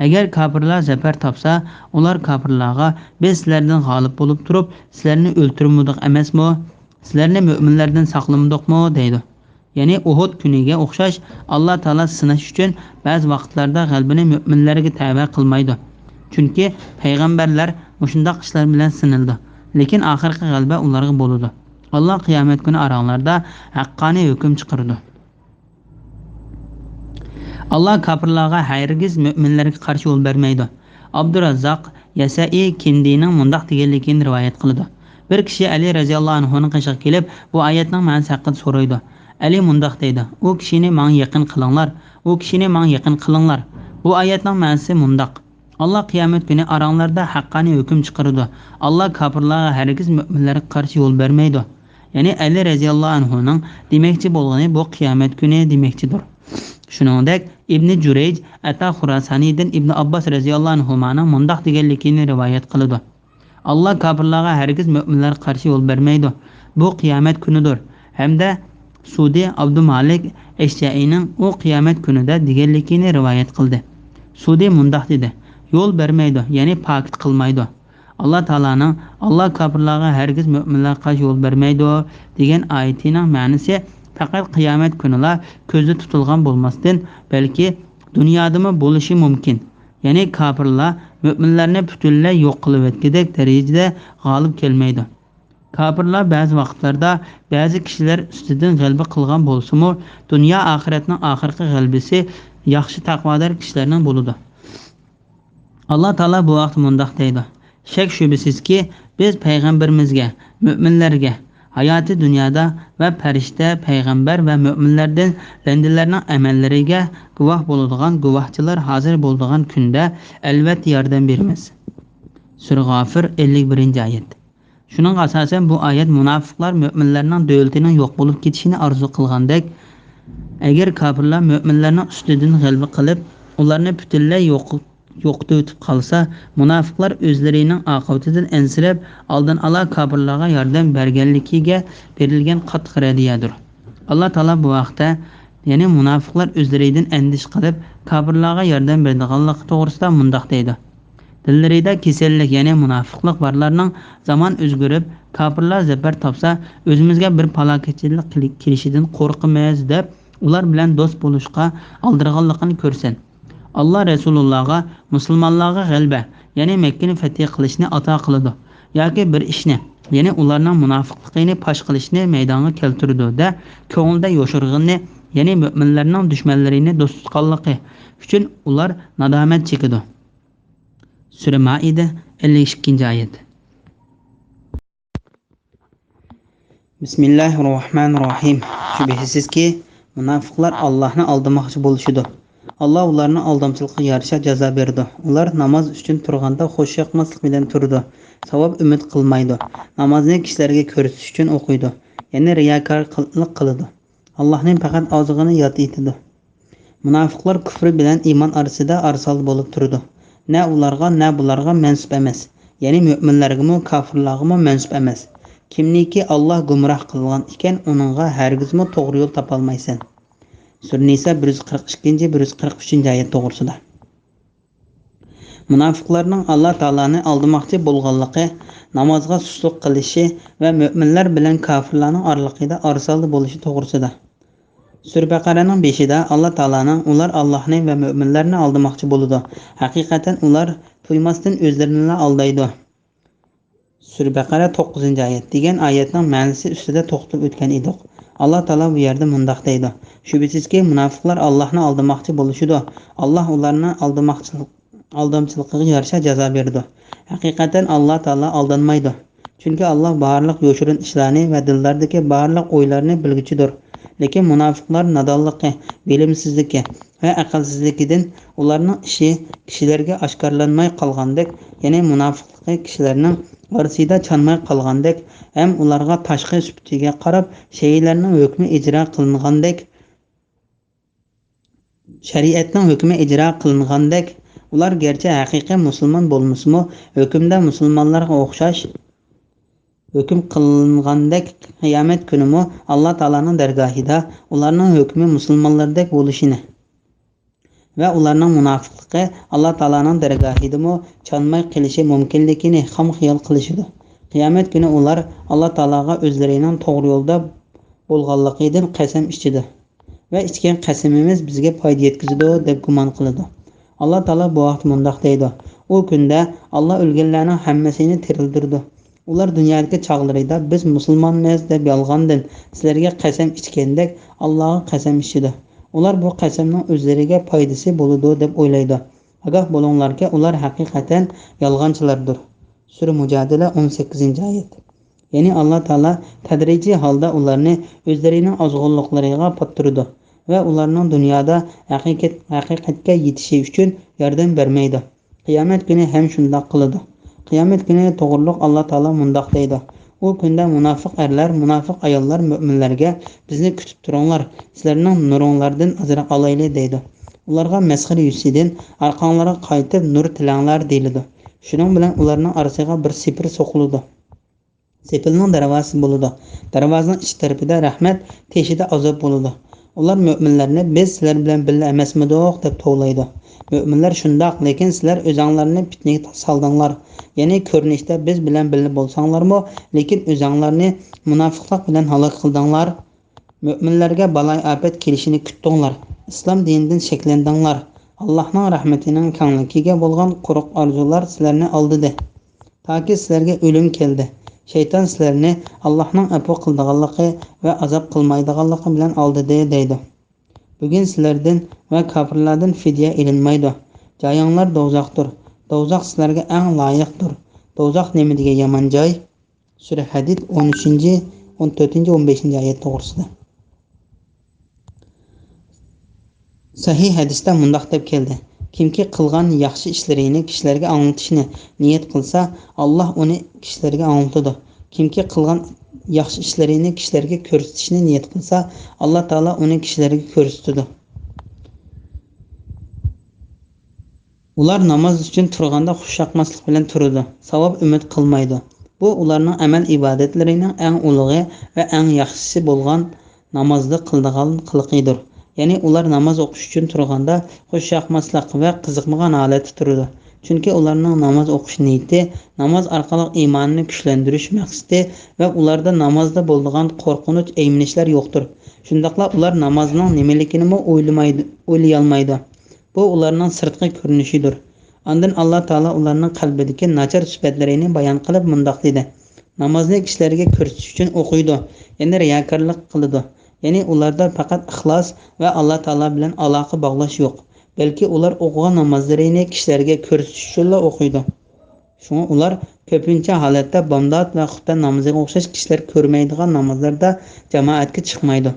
ئەگەر كاپىرلار زەپەر تاپسا، ئۇلار كاپىرلارغا، «بىز سىلەردىن غالىب بولۇپ تۇرۇپ، سىلەرنى ئۆلتۈرمىدۇق ئەمەسمۇ؟ سىلەرنى مۆمىنلەردىن ساقلىمىدۇقمۇ؟» دەيدۇ. يەنى ئۇھۇد كۈنىگە ئوخشاش، ئاللا تائالا سىناش ئۈچۈن بەزى ۋاقىتلاردا غەلىبىنى مۆمىنلەرگە تەۋە قىلمايدۇ. چۈنكى پەيغەمبەرلەر مۇشۇنداق ئىشلار بىلەن سىنىلىدۇ. لېكىن ئاخىرقى غەلىبە ئۇلارغا بولىدۇ. ئاللا قىيامەت كۈنى ئاراڭلاردا ھەققانىي ھۆكۈم چىقىرىدۇ. ئاللا كاپىرلارغا ھەرگىز مۆمىنلەرگە قارشى يول بەرمەيدۇ. ئابدۇراززاق، يەسەئى، كىندىنىڭ مۇنداق دېگەنلىكىنى رىۋايەت قىلىدۇ. بىر كىشى ئەلى رەزىياللاھۇ ئەنھۇنىڭ قېشىغا كېلىپ، بۇ ئايەتنىڭ مەنىسى ھەققىدە سورايدۇ. ئەلى مۇنداق دەيدۇ: «ئۇ كىشىنى ماڭا يېقىن قىلىڭلار، ئۇ كىشىنى ماڭا يېقىن قىلىڭلار. بۇ ئايەتنىڭ مەنىسى مۇنداق: ئاللا قىيامەت كۈنى ئاراڭلاردا ھەققانىي ھۆكۈم چىقىرىدۇ. ئاللا كاپىرلارغا ھەرگىز مۆمىنلەرگە قارشى يول بەرمەيدۇ.» يەنى ئەلى رەزىياللاھۇ ئەنھۇنىڭ دېمەكچى بولغىنى بۇ قىيامەت كۈنى دېمەكچىدۇر. شۇنىڭدەك ئىبنى جۇرەيج ئەتا خۇراسانىدىن ئىبنى ئابباس رەزىياللاھۇ ئەنھۇمانىڭ مۇنداق دېگەنلىكىنى رىۋايەت قىلىدۇ: «ئاللا كاپىرلارغا ھەرگىز مۆمىنلەرگە قارشى يول بەرمەيدۇ.» بۇ قىيامەت كۈنىدۇر. ھەمدە سۇدى ئابدۇمالىك ئەشجەئىنىڭ ئۇ قىيامەت كۈنىدە دېگەنلىكىنى رىۋايەت قىلدى. سۇدى مۇنداق دېدى: «يول بەرمەيدۇ، يەنى پاكىت قىلمايدۇ.» ئاللا تائالانىڭ «ئاللا كاپىرلارغا ھەرگىز مۆمىنلەرگە قارشى يول بەرمەيدۇ» دېگەن ئايىتىنىڭ مەنىسى پەقەت قىيامەت كۈنىلا كۆزدە تۇتۇلغان بولماستىن، بەلكى دۇنيادىمۇ بولۇشى مۇمكىن. يەنى كاپىرلار مۆمىنلەرنى پۈتۈنلەي يوق قىلىۋەتكۈدەك دەرىجىدە غالىب كەلمەيدۇ. كاپىرلار بەزى ۋاقىتلاردا بەزى كىشىلەر ئۈستىدىن غەلىبە قىلغان بولسىمۇ، دۇنيا ئاخىرەتنىڭ ئاخىرقى غەلىبىسى ياخشى تەقۋادار كىشىلەرنىڭ بولىدۇ. ئاللا تائالا بۇ ھەقتە مۇنداق دەيدۇ: «شەك-شۈبھىسىزكى، بىز پەيغەمبىرىمىزگە، مۆمىنلەرگە، ھاياتى دۇنيادا ۋە پەرىشتە، پەيغەمبەر ۋە مۆمىنلەردىن بەندىلەرنىڭ ئەمەللىرىگە گۇۋاھ بولىدىغان گۇۋاھچىلار ھازىر بولىدىغان كۈندە ئەلۋەتتە ياردەم بېرىمىز.» سۈرە غافىر، ئەللىك بىرىنچى ئايەت. شۇنىڭغا ئاساسەن، بۇ ئايەت مۇناپىقلار مۆمىنلەرنىڭ دۆلىتىنىڭ يوق بولۇپ كېتىشىنى ئارزۇ قىلغاندەك، ئەگەر كاپىرلار مۆمىنلەرنىڭ ئۈستىدىن غەلىبە قىلىپ، ئۇلارنى پۈتۈنلەي يوق-، يوقىتىۋېتىپ قالسا، مۇناپىقلار ئۆزلىرىنىڭ ئاقىۋىتىدىن ئەنسىرەپ، ئالدىن ئالا كاپىرلارغا ياردەم بەرگەنلىكىگە بېرىلگەن قاتتىق رەددىيەدۇر. ئاللا تائالا بۇ ھەقتە، يەنى مۇناپىقلار ئۆزلىرىدىن ئەندىشە قىلىپ، كاپىرلارغا ياردەم بېرىدىغانلىقى توغرىسىدا مۇنداق دەيدۇ: «دىللىرىدا كېسەللىك، يەنى مۇناپىقلىق بارلارنىڭ زامان ئۆزگىرىپ، كاپىرلار زەپەر تاپسا، ئۆزىمىزگە بىر پالاكەتچىلىك كېلى-، كېلىشىدىن قورقىمىز» دەپ، ئۇلار بىلەن دوست بولۇشقا ئالدىرىغانلىقىنى كۆرسەن. ئاللا رەسۇلۇللاغا مۇسۇلمانلارغا غەلىبە، يەنى مەككىنى فەتھى قىلىشنى ئاتا قىلىدۇ ياكى بىر ئىشنى، يەنى ئۇلارنىڭ مۇناپىقلىقىنى پاش قىلىشنى مەيدانغا كەلتۈرىدۇ-دە، كۆڭلىدە يوشۇرغىنىنى، يەنى مۆمىنلەرنىڭ دۈشمەنلىرىنى دوست تۇتقانلىقى ئۈچۈن ئۇلار نادامەت چېكىدۇ. سۈرە مائىدە، ئەللىك ئىككىنچى ئايەت. بىسمىللاھىررەھمانىررەھىم. شۈبھىسىزكى، مۇناپىقلار ئاللاھنى ئالدىماقچى بولۇشىدۇ. ئاللا ئۇلارنىڭ ئالدامچىلىقىغا يارىشا جازا بېرىدۇ. ئۇلار ناماز ئۈچۈن تۇرغاندا خۇشياقماسلىق بىلەن تۇرىدۇ. ساۋاب ئۈمىد قىلمايدۇ. نامازنى كىشىلەرگە كۆرسىتىش ئۈچۈن ئوقۇيدۇ. يەنى رىياكارلىق قىلىدۇ. ئاللاھنى پەقەت ئاغزىغىنا ياد ئېيتىدۇ. مۇناپىقلار كۇفرى بىلەن ئىمان ئارىسىدا ئارىسالدى بولۇپ تۇرىدۇ. نە ئۇلارغا، نە بۇلارغا مەنسۇپ ئەمەس. يەنى مۆمىنلەرگىمۇ، كاپىرلارغىمۇ مەنسۇپ ئەمەس. كىمنىكى ئاللا گۇمراھ قىلغان ئىكەن، ئۇنىڭغا ھەرگىزمۇ توغرا يول تاپالمايسەن. سۈرە نىسا بىر يۈز قىرىق ئىككىنچى، بىر يۈز قىرىق ئۈچىنچى ئايەت توغرىسىدا. مۇناپىقلارنىڭ ئاللا تائالانى ئالدىماقچى بولغانلىقى، نامازغا سۇسلۇق قىلىشى ۋە مۆمىنلەر بىلەن كاپىرلارنىڭ ئارىلىقىدا ئارىسالدى بولۇشى توغرىسىدا. سۈرە بەقەرەنىڭ بېشىدا ئاللا تائالانىڭ ئۇلار ئاللاھنى ۋە مۆمىنلەرنى ئالدىماقچى بولىدۇ. ھەقىقەتەن ئۇلار تۇيماستىن ئۆزلىرىنىلا ئالدايدۇ. سۈرە بەقەرە، توققۇزىنچى ئايەت دېگەن ئايەتنىڭ مەنىسى ئۈستىدە توختىلىپ ئۆتكەن ئىدۇق. ئاللا تائالا بۇ يەردە مۇنداق دەيدۇ: شۈبھىسىزكى، مۇناپىقلار ئاللاھنى ئالدىماقچى بولۇشىدۇ. ئاللا ئۇلارنى ئالدىماقچىلىق، ئالدامچىلىقىغا يارىشا جازا بېرىدۇ. ھەقىقەتەن ئاللا تائالا ئالدانمايدۇ. چۈنكى ئاللا بارلىق يوشۇرۇن ئىشلارنى ۋە دىللاردىكى بارلىق ئويلارنى بىلگۈچىدۇر. لېكىن مۇناپىقلار نادانلىقى، بىلىمسىزلىكى ۋە ئەقىلسىزلىكىدىن ئۇلارنىڭ ئىشى كىشىلەرگە ئاشكارىلانماي قالغاندەك، يەنى مۇناپىقلىقى كىشىلەرنىڭ ئارىسىدا چانماي قالغاندەك ھەم ئۇلارغا تاشقى سۈپىتىگە قاراپ شەيئىلەرنىڭ ھۆكمى ئىجرا قىلىنغاندەك، شەرىئەتنىڭ ھۆكمى ئىجرا قىلىنغاندەك، ئۇلار گەرچە ھەقىقىي مۇسۇلمان بولمىسىمۇ، ھۆكۈمدە مۇسۇلمانلارغا ئوخشاش ھۆكۈم قىلىنغاندەك، قىيامەت كۈنىمۇ ئاللا تائالانىڭ دەرگاھىدا ئۇلارنىڭ ھۆكمى مۇسۇلمانلاردەك بولۇشىنى ۋە ئۇلارنىڭ مۇناپىقلىقى ئاللا تائالانىڭ دەرگاھىدىمۇ چانماي قېلىشى مۇمكىنلىكىنى خام خىيال قىلىشىدۇ. قىيامەت كۈنى ئۇلار ئاللا تائالاغا ئۆزلىرىنىڭ توغرا يولدا بولغانلىقىدىن قەسەم ئىچىدۇ ۋە ئىچكەن قەسىمىمىز بىزگە پايدا يەتكۈزىدۇ، دەپ گۇمان قىلىدۇ. ئاللا تائالا بۇ ھەقتە مۇنداق دەيدۇ: ئۇ كۈندە ئاللا ئۆلگەنلەرنىڭ ھەممىسىنى تىرىلدۈرىدۇ. ئۇلار دۇنيادىكى چاغلىرىدا بىز مۇسۇلمانمىز دەپ يالغاندىن سىلەرگە قەسەم ئىچكەندەك ئاللاغا قەسەم ئىچىدۇ. ئۇلار بۇ قەسەمنىڭ ئۆزلىرىگە پايدىسى بولىدۇ دەپ ئويلايدۇ. ئاگاھ بولۇڭلاركى، ئۇلار ھەقىقەتەن يالغانچىلاردۇر. سۈرە مۇجادىلە، ئون سەككىزىنچى ئايەت. يەنى ئاللا تائالا تەدرىجىي ھالدا ئۇلارنى ئۆزلىرىنىڭ ئازغۇنلۇقلىرىغا پاتتۇرىدۇ ۋە ئۇلارنىڭ دۇنيادا ھەقىقەت، ھەقىقەتكە يېتىشى ئۈچۈن ياردەم بەرمەيدۇ. قىيامەت كۈنى ھەم شۇنداق قىلىدۇ. قىيامەت كۈنى توغرۇلۇق ئاللا تائالا مۇنداق دەيدۇ: ئۇ كۈندە مۇناپىق ئەرلەر، مۇناپىق ئاياللار مۆمىنلەرگە، بىزنى كۈتۈپ تۇرۇڭلار، سىلەرنىڭ نۇرۇڭلاردىن ئازراق ئالايلى، دەيدۇ. ئۇلارغا مەسخىرە يۈزىسىدىن، ئارقاڭلارغا قايتىپ نۇر تىلەڭلار، دېيىلىدۇ. شۇنىڭ بىلەن ئۇلارنىڭ ئارىسىغا بىر سېپىر سوقۇلىدۇ. سېپىلنىڭ دەرۋازىسى بولىدۇ. دەرۋازىنىڭ ئىچ تەرىپىدە رەھمەت، تېشىدا ئازاب بولىدۇ. ئۇلار مۆمىنلەرنى: «بىز سىلەر بىلەن بىللە ئەمەسمىدۇق؟» دەپ توۋلايدۇ. مۆمىنلەر: «شۇنداق، لېكىن سىلەر ئۆزەڭلارنى پىتنىگە سالدىڭلار. يەنى كۆرۈنۈشتە بىز بىلەن بىللە بولساڭلارمۇ، لېكىن ئۆزەڭلارنى مۇناپىقلىق بىلەن ھالاك قىلدىڭلار.» مۆمىنلەرگە بالايىئاپەت كېلىشىنى كۈتتۈڭلار، ئىسلام دىنىدىن شەكلەندىڭلار. ئاللاھنىڭ رەھمىتىنىڭ كەڭلىكىگە بولغان قۇرۇق ئارزۇلار سىلەرنى ئالدىدى، تاكى سىلەرگە ئۆلۈم كەلدى. شەيتان سىلەرنى ئاللاھنىڭ ئەپۇ قىلىدىغانلىقى ۋە ئازاب قىلمايدىغانلىقى بىلەن ئالدىدى، دەيدۇ. بۈگۈن سىلەردىن ۋە كاپىرلاردىن فىدىيە ئېلىنمايدۇ. جايىڭلار دوزاختۇر. دوزاخ سىلەرگە ئەڭ لايىقتۇر. دوزاخ نېمە دېگەن يامان جاي! سۈرە ھەدىد، ئون ئۈچىنچى، ئون تۆتىنچى، ئون بەشىنچى ئايەت توغرىسىدا. سەھىھ ھەدىستە مۇنداق دەپ كەلدى: «كىمكى قىلغان ياخشى ئىشلىرىنى كىشىلەرگە ئاڭلىتىشنى نىيەت قىلسا، ئاللاھ ئۇنى كىشىلەرگە ئاڭلىتىدۇ. كىمكى قىلغان ياخشى ئىشلىرىنى كىشىلەرگە كۆرسىتىشنى نىيەت قىلسا، ئاللاھ تائالا ئۇنى كىشىلەرگە كۆرسىتىدۇ.» ئۇلار ناماز ئۈچۈن تۇرغاندا خۇش ياقماسلىق بىلەن تۇرىدۇ، ساۋاب ئۈمىد قىلمايدۇ. بۇ ئۇلارنىڭ ئەمەل ئىبادەتلىرىنىڭ ئەڭ ئۇلۇغى ۋە ئەڭ ياخشىسى بولغان نامازدا قىلىدىغان قىلىقىدۇر. يەنى ئۇلار ناماز ئوقۇش ئۈچۈن تۇرغاندا خۇش ياقماسلىق ۋە قىزىقمىغان ھالەتتە تۇرىدۇ. چۈنكى ئۇلارنىڭ ناماز ئوقۇش نىيىتى، ناماز ئارقىلىق ئىمانىنى كۈچلەندۈرۈش مەقسىتى ۋە ئۇلاردا نامازدا بولىدىغان قورقۇنچ، ئەيمىنىشلەر يوقتۇر. شۇنداقلا ئۇلار نامازنىڭ نېمىلىكىنىمۇ ئويلىمايدۇ، ئويلىيالمايدۇ. بۇ ئۇلارنىڭ سىرتقى كۆرۈنۈشىدۇر. ئاندىن ئاللا تائالا ئۇلارنىڭ قەلبىدىكى ناچار سۈپەتلىرىنى بايان قىلىپ مۇنداق دېدى: «نامازنى كىشىلەرگە كۆرسىتىش ئۈچۈن ئوقۇيدۇ، يەنى رىياكارلىق قىلىدۇ.» يەنى ئۇلاردا پەقەت ئىخلاس ۋە ئاللا تائالا بىلەن ئالاقە باغلاش يوق، بەلكى ئۇلار ئوقۇغان نامازلىرىنى كىشىلەرگە كۆرسىتىش ئۈچۈنلا ئوقۇيدۇ. شۇڭا ئۇلار كۆپىنچە ھالەتتە بامدات ۋە خۇپتەن نامىزىغا ئوخشاش كىشىلەر كۆرمەيدىغان نامازلاردا جامائەتكە چىقمايدۇ.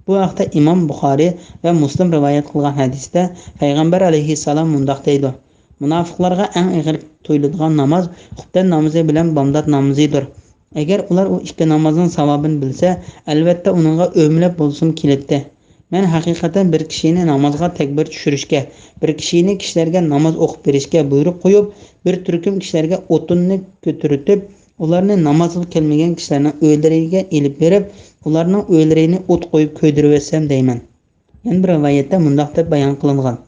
بۇ ھەقتە ئىمام بۇخارىي ۋە مۇسلىم رىۋايەت قىلغان ھەدىستە پەيغەمبەر ئەلەيھىسسالام مۇنداق دەيدۇ: «مۇناپىقلارغا ئەڭ ئېغىر تۇيۇلىدىغان ناماز خۇپتەن نامىزى بىلەن بامدات نامىزىدۇر. ئەگەر ئۇلار ئۇ ئىككى نامازنىڭ ساۋابىنى بىلسە، ئەلۋەتتە ئۇنىڭغا ئۆمىلەپ بولسىمۇ كېلەتتى. مەن ھەقىقەتەن بىر كىشىنى نامازغا تەكبىر چۈشۈرۈشكە، بىر كىشىنى كىشىلەرگە ناماز ئوقۇپ بېرىشكە بۇيرۇق قويۇپ، بىر تۈركۈم كىشىلەرگە ئوتۇننى كۆتۈرتۈپ، ئۇلارنى نامازغا كەلمىگەن كىشىلەرنىڭ ئۆيلىرىگە ئېلىپ بېرىپ، ئۇلارنىڭ ئۆيلىرىنى ئوت قويۇپ كۆيدۈرۈۋەتسەم دەيمەن.» يەنە بىر رىۋايەتتە مۇنداق دەپ بايان قىلىنغان: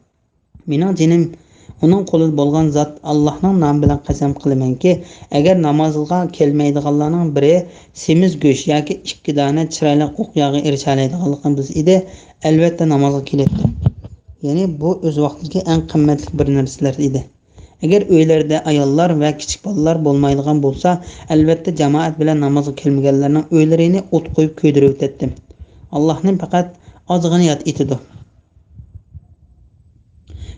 «مېنىڭ جېنىم ئۇنىڭ قولىدا بولغان زات، ئاللاھنىڭ نامى بىلەن قەسەم قىلىمەنكى، ئەگەر نامازغا كەلمەيدىغانلارنىڭ بىرى سېمىز گۆش ياكى ئىككى دانە چىرايلىق ئوقياغا ئېرىشەلەيدىغانلىقىنى بىلسە ئىدى، ئەلۋەتتە نامازغا كېلەتتى.» يەنى بۇ ئۆز ۋاقتىدىكى ئەڭ قىممەتلىك بىر نەرسىلەر ئىدى. ئەگەر ئۆيلەردە ئاياللار ۋە كىچىك بالىلار بولمايدىغان بولسا، ئەلۋەتتە جامائەت بىلەن نامازغا كەلمىگەنلەرنىڭ ئۆيلىرىنى ئوت قويۇپ كۆيدۈرۈۋېتەتتىم. ئاللاھنى پەقەت ئازغىنە ياد ئېتىدۇ.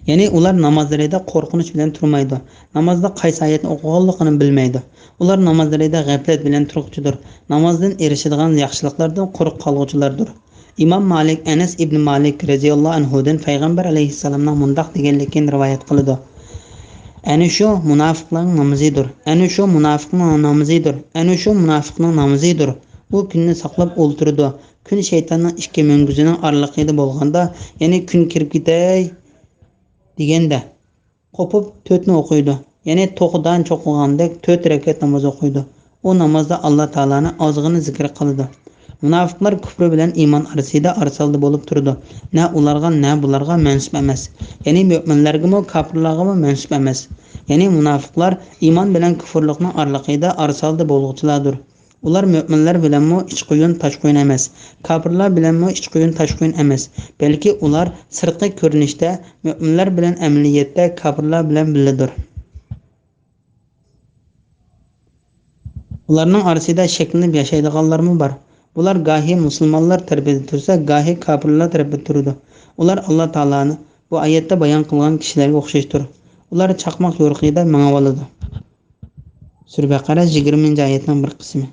يەنى ئۇلار نامازلىرىدا قورقۇنچ بىلەن تۇرمايدۇ. نامازدا قايسى ئايەتنى ئوقۇغانلىقىنى بىلمەيدۇ. ئۇلار نامازلىرىدا غەپلەت بىلەن تۇرغۇچىدۇر. نامازدىن ئېرىشىدىغان ياخشىلىقلاردىن قۇرۇق قالغۇچىلاردۇر. ئىمام مالىك ئەنەس ئىبنى مالىك رەزىياللاھۇ ئەنھۇدىن پەيغەمبەر ئەلەيھىسسالامنىڭ مۇنداق دېگەنلىكىنى رىۋايەت قىلىدۇ: «ئەنە شۇ مۇناپىقنىڭ نامىزىدۇر، ئەنە شۇ مۇناپىقنىڭ نامىزىدۇر، ئەنە شۇ مۇناپىقنىڭ نامىزىدۇر. ئۇ كۈننى ساقلاپ ئولتۇرىدۇ. كۈن شەيتاننىڭ ئىككى مۈڭگۈزىنىڭ ئارىلىقىدا بولغاندا، يەنى كۈن كىرىپ كېتەي دېگەندە، قوپۇپ تۆتنى ئوقۇيدۇ. يەنى توخۇدان چوقۇغاندەك تۆت رەكەت ناماز ئوقۇيدۇ. ئۇ نامازدا ئاللا تائالانى ئازغىنە زىكىر قىلىدۇ.» مۇناپىقلار كۇپرى بىلەن ئىمان ئارىسىدا ئارىسالدى بولۇپ تۇرىدۇ. نە ئۇلارغا، نە بۇلارغا مەنسۇپ ئەمەس. يەنى مۆمىنلەرگىمۇ، كاپىرلارغىمۇ مەنسۇپ ئەمەس. يەنى مۇناپىقلار ئىمان بىلەن كۇفرلۇقنىڭ ئارىلىقىدا ئارىسالدى بولغۇچىلاردۇر. ئۇلار مۆمىنلەر بىلەنمۇ ئىچقۇيۇن تاشقۇيۇن ئەمەس، كاپىرلار بىلەنمۇ ئىچقۇيۇن تاشقۇيۇن ئەمەس، بەلكى ئۇلار سىرتقى كۆرۈنۈشتە مۆمىنلەر بىلەن، ئەمەلىيەتتە كاپىرلار بىلەن بىللىدۇر. ئۇلارنىڭ ئارىسىدا شەكلىنىپ ياشايدىغانلارمۇ بار. بۇلار گاھى مۇسۇلمانلار تەرىپىدە تۇرسا، گاھى كاپىرلار تەرىپىدە تۇرىدۇ. ئۇلار ئاللا تائالانى بۇ ئايەتتە بايان قىلغان كىشىلەرگە ئوخشاشتۇر. ئۇلار چاقماق يورۇقىدا مېڭىۋالىدۇ. سۈرە بەقەرە، يىگىرمىنچى ئايەتنىڭ بىر قىسمى.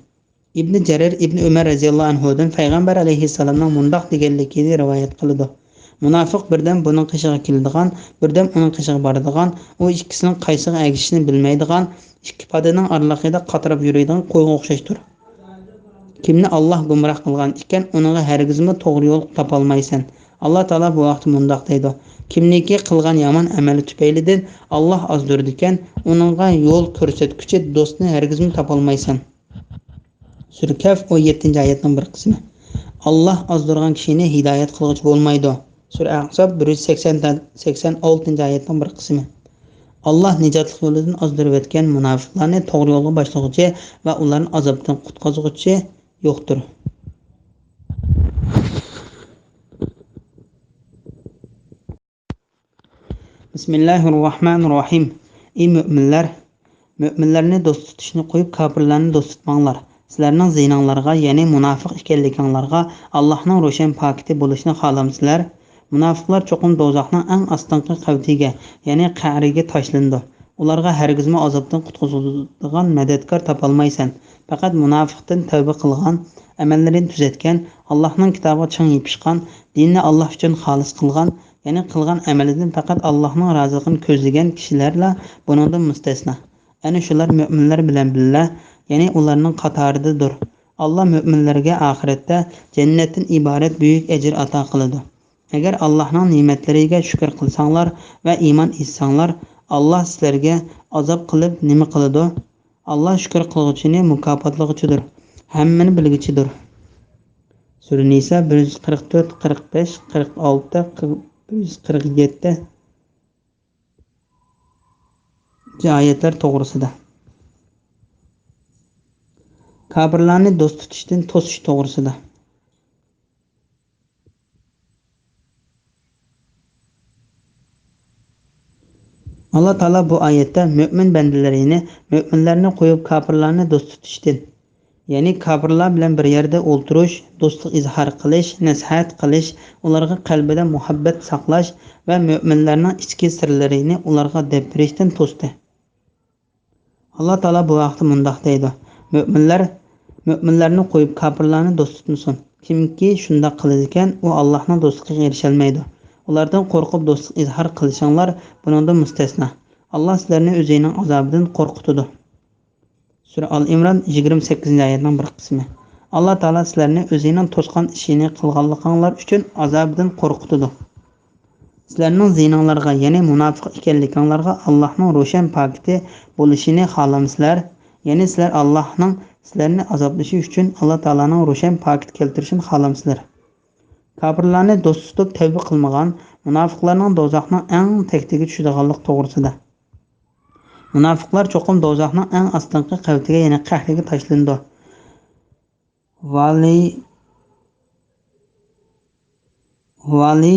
ئىبنى جەرىر ئىبنى ئۆمەر رەزىياللاھۇ ئەنھۇدىن پەيغەمبەر ئەلەيھىسسالامنىڭ مۇنداق دېگەنلىكىنى رىۋايەت قىلىدۇ: «مۇناپىق بىردەم بۇنىڭ قېشىغا كېلىدىغان، بىردەم ئۇنىڭ قېشىغا بارىدىغان، ئۇ ئىككىسىنىڭ قايسىغا ئەگىشىشنى بىلمەيدىغان، ئىككى پادىنىڭ ئارىلىقىدا قاتراپ يۈرىدىغان قويغا ئوخشاشتۇر. كىمنى ئاللا گۇمراھ قىلغان ئىكەن، ئۇنىڭغا ھەرگىزمۇ توغرا يول تاپالمايسەن.» ئاللا تائالا بۇ ھەقتە مۇنداق دەيدۇ: «كىمنىكى قىلغان يامان ئەمەلى تۈپەيلىدىن ئاللا ئازدۇرىدىكەن، ئۇنىڭغا يول كۆرسەتكۈچى دوستنى ھەرگىزمۇ تاپالمايسەن.» سۈرە كەھف، ئون يەتتىنچى ئايەتنىڭ بىر قىسمى. ئاللا ئازدۇرغان كىشىنى ھىدايەت قىلغۇچى بولمايدۇ. سۈرە ئەھزاب، بىر يۈز سەكسەن، سەكسەن ئالتىنچى ئايەتنىڭ بىر قىسمى. ئاللا نىجاتلىق يولىدىن ئازدۇرۇۋەتكەن مۇناپىقلارنى توغرا يولغا باشلىغۇچى ۋە ئۇلارنى ئازابتىن قۇتقۇزغۇچى يوقتۇر. بىسمىللاھىررەھمانىررەھىم. ئى مۆمىنلەر! مۆمىنلەرنى دوست تۇتۇشنى قويۇپ، كاپىرلارنى دوست تۇتماڭلار. سىلەرنىڭ زىيىنىڭلارغا، يەنى مۇناپىق ئىكەنلىكىڭلارغا، ئاللاھنىڭ روشەن پاكىتى بولۇشىنى خالامسىلەر؟ مۇناپىقلار چوقۇم دوزاخنىڭ ئەڭ ئاستىنقى قەۋىتىگە، يەنى قەئرىگە تاشلىنىدۇ. ئۇلارغا ھەرگىزمۇ ئازابتىن قۇتقۇزىدىغان مەدەتكار تاپالمايسەن. پەقەت مۇناپىقتىن تەۋبە قىلغان، ئەمەللىرىنى تۈزەتكەن، ئاللاھنىڭ كىتابىغا چىڭ يېپىشقان، دىنىنى ئاللاھ ئۈچۈن خالىس قىلغان، يەنى قىلغان ئەمىلىدىن پەقەت ئاللاھنىڭ رازىلىقىنى كۆزلىگەن كىشىلەرلا بۇنىڭدىن مۇستەسنا. ئەنە شۇلار مۆمىنلەر بىلەن بىللە، يەنى ئۇلارنىڭ قاتارىدىدۇر. ئاللاھ مۆمىنلەرگە ئاخىرەتتە جەننەتتىن ئىبارەت بۈيۈك ئەجىر ئاتا قىلىدۇ. ئەگەر ئاللاھنىڭ نېمەتلىرىگە شۈكۈر قىلساڭلار ۋە ئىمان ئېيتساڭلار، ئاللاھ سىلەرگە ئازاب قىلىپ نېمە قىلىدۇ؟ ئاللاھ شۈكۈر قىلغۇچىنى مۇكاپاتلىغۇچىدۇر، ھەممىنى بىلگۈچىدۇر. سۈرە نىسا، بىر يۈز قىرىق تۆت، قىرىق بەش، قىرىق ئالتە، بىر يۈز قىرىق يەتتە ئايەتلەر توغرىسىدا. كاپىرلارنى دوست تۇتۇشتىن توسۇش توغرىسىدا. ئاللا تائالا بۇ ئايەتتە مۆمىن بەندىلىرىنى، مۆمىنلەرنى قويۇپ كاپىرلارنى دوست تۇتۇشتىن، يەنى كاپىرلار بىلەن بىر يەردە ئولتۇرۇش، دوستلۇق ئىزھار قىلىش، نەسىھەت قىلىش، ئۇلارغا قەلبىدە مۇھەببەت ساقلاش ۋە مۆمىنلەرنىڭ ئىچكى سىرلىرىنى ئۇلارغا دەپ بېرىشتىن توستى. ئاللا تائالا بۇ ھەقتە مۇنداق دەيدۇ: مۆمىنلەر، مۆمىنلەرنى قويۇپ كاپىرلارنى دوست تۇتمىسۇن. كىمكى شۇنداق قىلىدىكەن، ئۇ ئاللاھنىڭ دوستلۇقىغا ئېرىشەلمەيدۇ. ئۇلاردىن قورقۇپ دوستلۇق ئىزھار قىلىشىڭلار بۇنىڭدىن مۇستەسنا. ئاللا سىلەرنى ئۆزىنىڭ ئازابىدىن قورقۇتىدۇ. سۈرە ئال ئىمران، يىگىرمە سەككىزىنچى ئايەتنىڭ بىر قىسمى. ئاللا تائالا سىلەرنى ئۆزىنىڭ توسقان ئىشىنى قىلغانلىقىڭلار ئۈچۈن ئازابىدىن قورقۇتىدۇ. سىلەرنىڭ زىيىنىڭلارغا، يەنى مۇناپىق ئىكەنلىكىڭلارغا ئاللاھنىڭ روشەن پاكىتى بولۇشىنى خالامسىلەر؟ يەنى سىلەر ئاللاھنىڭ سىلەرنى ئازابلىشى ئۈچۈن ئاللا تائالانىڭ روشەن پاكىت كەلتۈرۈشىنى خالامسىلەر؟ كاپىرلارنى دوست تۇتۇپ تەۋبە قىلمىغان مۇناپىقلارنىڭ دوزاخنىڭ ئەڭ تەكتىگە چۈشىدىغانلىقى توغرىسىدا. مۇناپىقلار چوقۇم دوزاخنىڭ ئەڭ ئاستىنقى قەۋىتىگە، يەنى قەھرىگە تاشلىنىدۇ. ۋالى، ۋالى،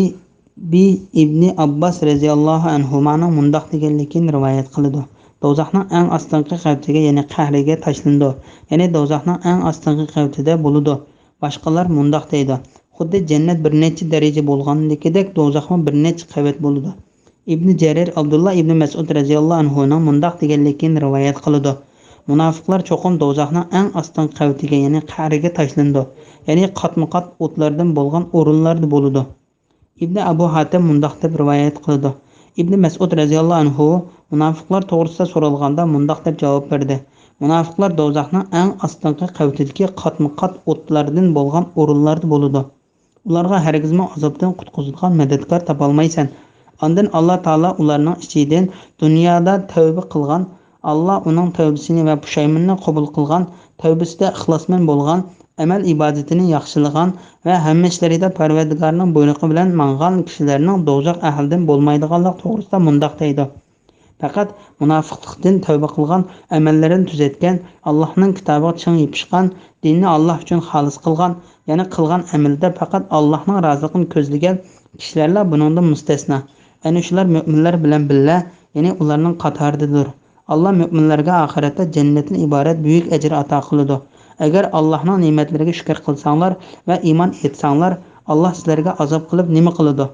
بى ئىبنى ئابباس رەزىياللاھۇ ئەنھۇمانىڭ مۇنداق دېگەنلىكىنى رىۋايەت قىلىدۇ: «دوزاخنىڭ ئەڭ ئاستىنقى قەۋىتىگە، يەنى قەھرىگە تاشلىنىدۇ.» يەنى دوزاخنىڭ ئەڭ ئاستىنقى قەۋىتىدە بولىدۇ. باشقىلار مۇنداق دەيدۇ: «خۇددى جەننەت بىر نەچچە دەرىجە بولغاندىكىدەك، دوزاخمۇ بىر نەچچە قەۋەت بولىدۇ.» ئىبنى جەرىر ئابدۇللا ئىبنى مەسئۇد رەزىياللاھۇ ئەنھۇنىڭ مۇنداق دېگەنلىكىنى رىۋايەت قىلىدۇ: «مۇناپىقلار چوقۇم دوزاخنىڭ ئەڭ ئاستىنقى قەۋىتىگە، يەنى قەھرىگە تاشلىنىدۇ، يەنى قاتمۇ قات ئوتلاردىن بولغان ئورۇنلاردا بولىدۇ.» ئىبنى ئەبۇ ھاتىم مۇنداق دەپ رىۋايەت قىلىدۇ: ئىبنى مەسئۇد رەزىياللاھۇ ئەنھۇ مۇناپىقلار توغرىسىدا سورالغاندا مۇنداق دەپ جاۋاب بەردى: «مۇناپىقلار دوزاخنىڭ ئەڭ ئاستىنقى قەۋىتىدىكى قاتمۇ قات ئوتلاردىن بولغان ئورۇنلاردا بولىدۇ. ئۇلارغا ھەرگىزمۇ ئازابتىن قۇتقۇزىدىغان مەدەتكار تاپالمايسەن. ئاندىن ئاللا تائالا ئۇلارنىڭ ئىچىدىن دۇنيادا تەۋبە قىلغان، ئاللا ئۇنىڭ تەۋبىسىنى ۋە پۇشايمىنىنى قوبۇل قىلغان، تەۋبىسىدە ئىخلاسمەن بولغان، ئەمەل ئىبادىتىنى ياخشىلىغان ۋە ھەممە ئىشلىرىدا پەرۋەردىگارنىڭ بۇيرۇقى بىلەن ماڭغان كىشىلەرنىڭ دوزاخ ئەھلىدىن بولمايدىغانلىقى توغرىسىدا مۇنداق دەيدۇ: پەقەت مۇناپىقلىقتىن تەۋبە قىلغان، ئەمەللىرىنى تۈزەتكەن، ئاللاھنىڭ كىتابىغا چىڭ يېپىشقان، دىننى ئاللاھ ئۈچۈن خالىس قىلغان، يەنى قىلغان ئەمىلىدە پەقەت ئاللاھنىڭ رازىلىقىنى كۆزلىگەن كىشىلەرلا بۇنىڭدىن مۇستەسنا. ئەنە شۇلار مۆمىنلەر بىلەن بىللە، يەنى ئۇلارنىڭ قاتارىدىدۇر. ئاللاھ مۆمىنلەرگە ئاخىرەتتە جەننەتتىن ئىبارەت بۈيۈك ئەجىر ئاتا قىلىدۇ. ئەگەر ئاللاھنىڭ نېمەتلىرىگە شۈكۈر قىلساڭلار ۋە ئىمان ئېيتساڭلار، ئاللاھ سىلەرگە ئازاب قىلىپ نېمە قىلىدۇ؟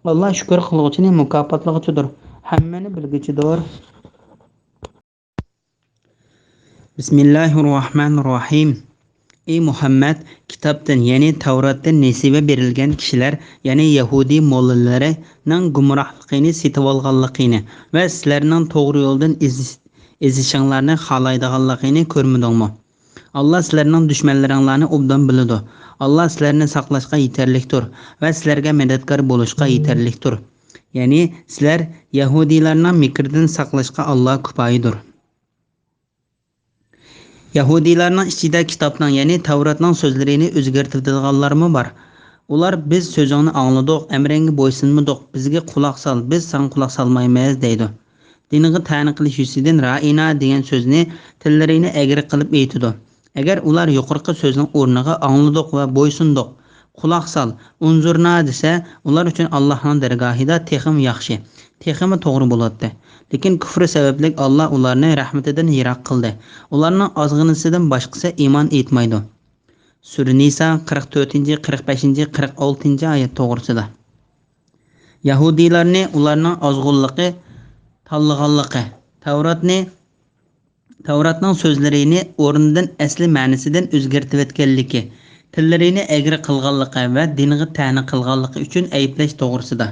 ئاللاھ شۈكۈر قىلغۇچىنى مۇكاپاتلىغۇچىدۇر، ھەممىنى بىلگۈچىدۇر. بىسمىللاھىررەھمانىررەھىم. ئى مۇھەممەد، كىتابتىن، يەنى تەۋراتتىن نېسىۋە بېرىلگەن كىشىلەر، يەنى يەھۇدىي موللىلىرىنىڭ گۇمراھلىقىنى سېتىۋالغانلىقىنى ۋە سىلەرنىڭ توغرا يولدىن ئېزىش-، ئېزىشىڭلارنى خالايدىغانلىقىنى كۆرمىدىڭمۇ؟ ئاللاھ سىلەرنىڭ دۈشمەنلىرىڭلارنى ئوبدان بىلىدۇ. ئاللاھ سىلەرنى ساقلاشقا يېتەرلىكتۇر ۋە سىلەرگە مەدەتكار بولۇشقا يېتەرلىكتۇر. يەنى سىلەر يەھۇدىيلارنىڭ مىكرىدىن ساقلاشقا ئاللاھ كۇپايىدۇر. يەھۇدىيلارنىڭ ئىچىدە كىتابنىڭ، يەنى تەۋراتنىڭ سۆزلىرىنى ئۆزگەرتىۋېتىدىغانلارمۇ بار. ئۇلار: «بىز سۆزۈڭنى ئاڭلىدۇق، ئەمرىڭگە بويسۇنمىدۇق، بىزگە قۇلاق سال، بىز ساڭا قۇلاق سالمايمىز» دەيدۇ. دىنغا تەنە قىلىش يۈزىسىدىن رائىنا دېگەن سۆزنى تىللىرىنى ئەگرى قىلىپ ئېيتىدۇ. ئەگەر ئۇلار يۇقىرىقى سۆزنىڭ ئورنىغا ئاڭلىدۇق ۋە بويسۇندۇق، قۇلاق سال، ئۇنزۇرنا دېسە، ئۇلار ئۈچۈن ئاللاھنىڭ دەرگاھىدا تېخىمۇ ياخشى، تېخىمۇ توغرا بولاتتى. لېكىن كۇفرى سەۋەبلىك ئاللاھ ئۇلارنى رەھمىتىدىن يىراق قىلدى. ئۇلارنىڭ ئازغىنىسىدىن باشقىسى ئىمان ئېيتمايدۇ. سۈرە نىسا قىرىق تۆتىنچى، قىرىق بەشىنچى، قىرىق ئالتىنچى ئايەت توغرىسىدا. يەھۇدىيلارنى ئۇلارنىڭ ئازغۇنلۇقى تاللىغانلىقى، تەۋراتنى، تەۋراتنىڭ سۆزلىرىنى ئورنىدىن ئەسلى مەنىسىدىن ئۆزگەرتىۋەتكەنلىكى، تىللىرىنى ئەگرى قىلغانلىقى ۋە دىنغا تەنە قىلغانلىقى ئۈچۈن ئەيىبلەش توغرىسىدا.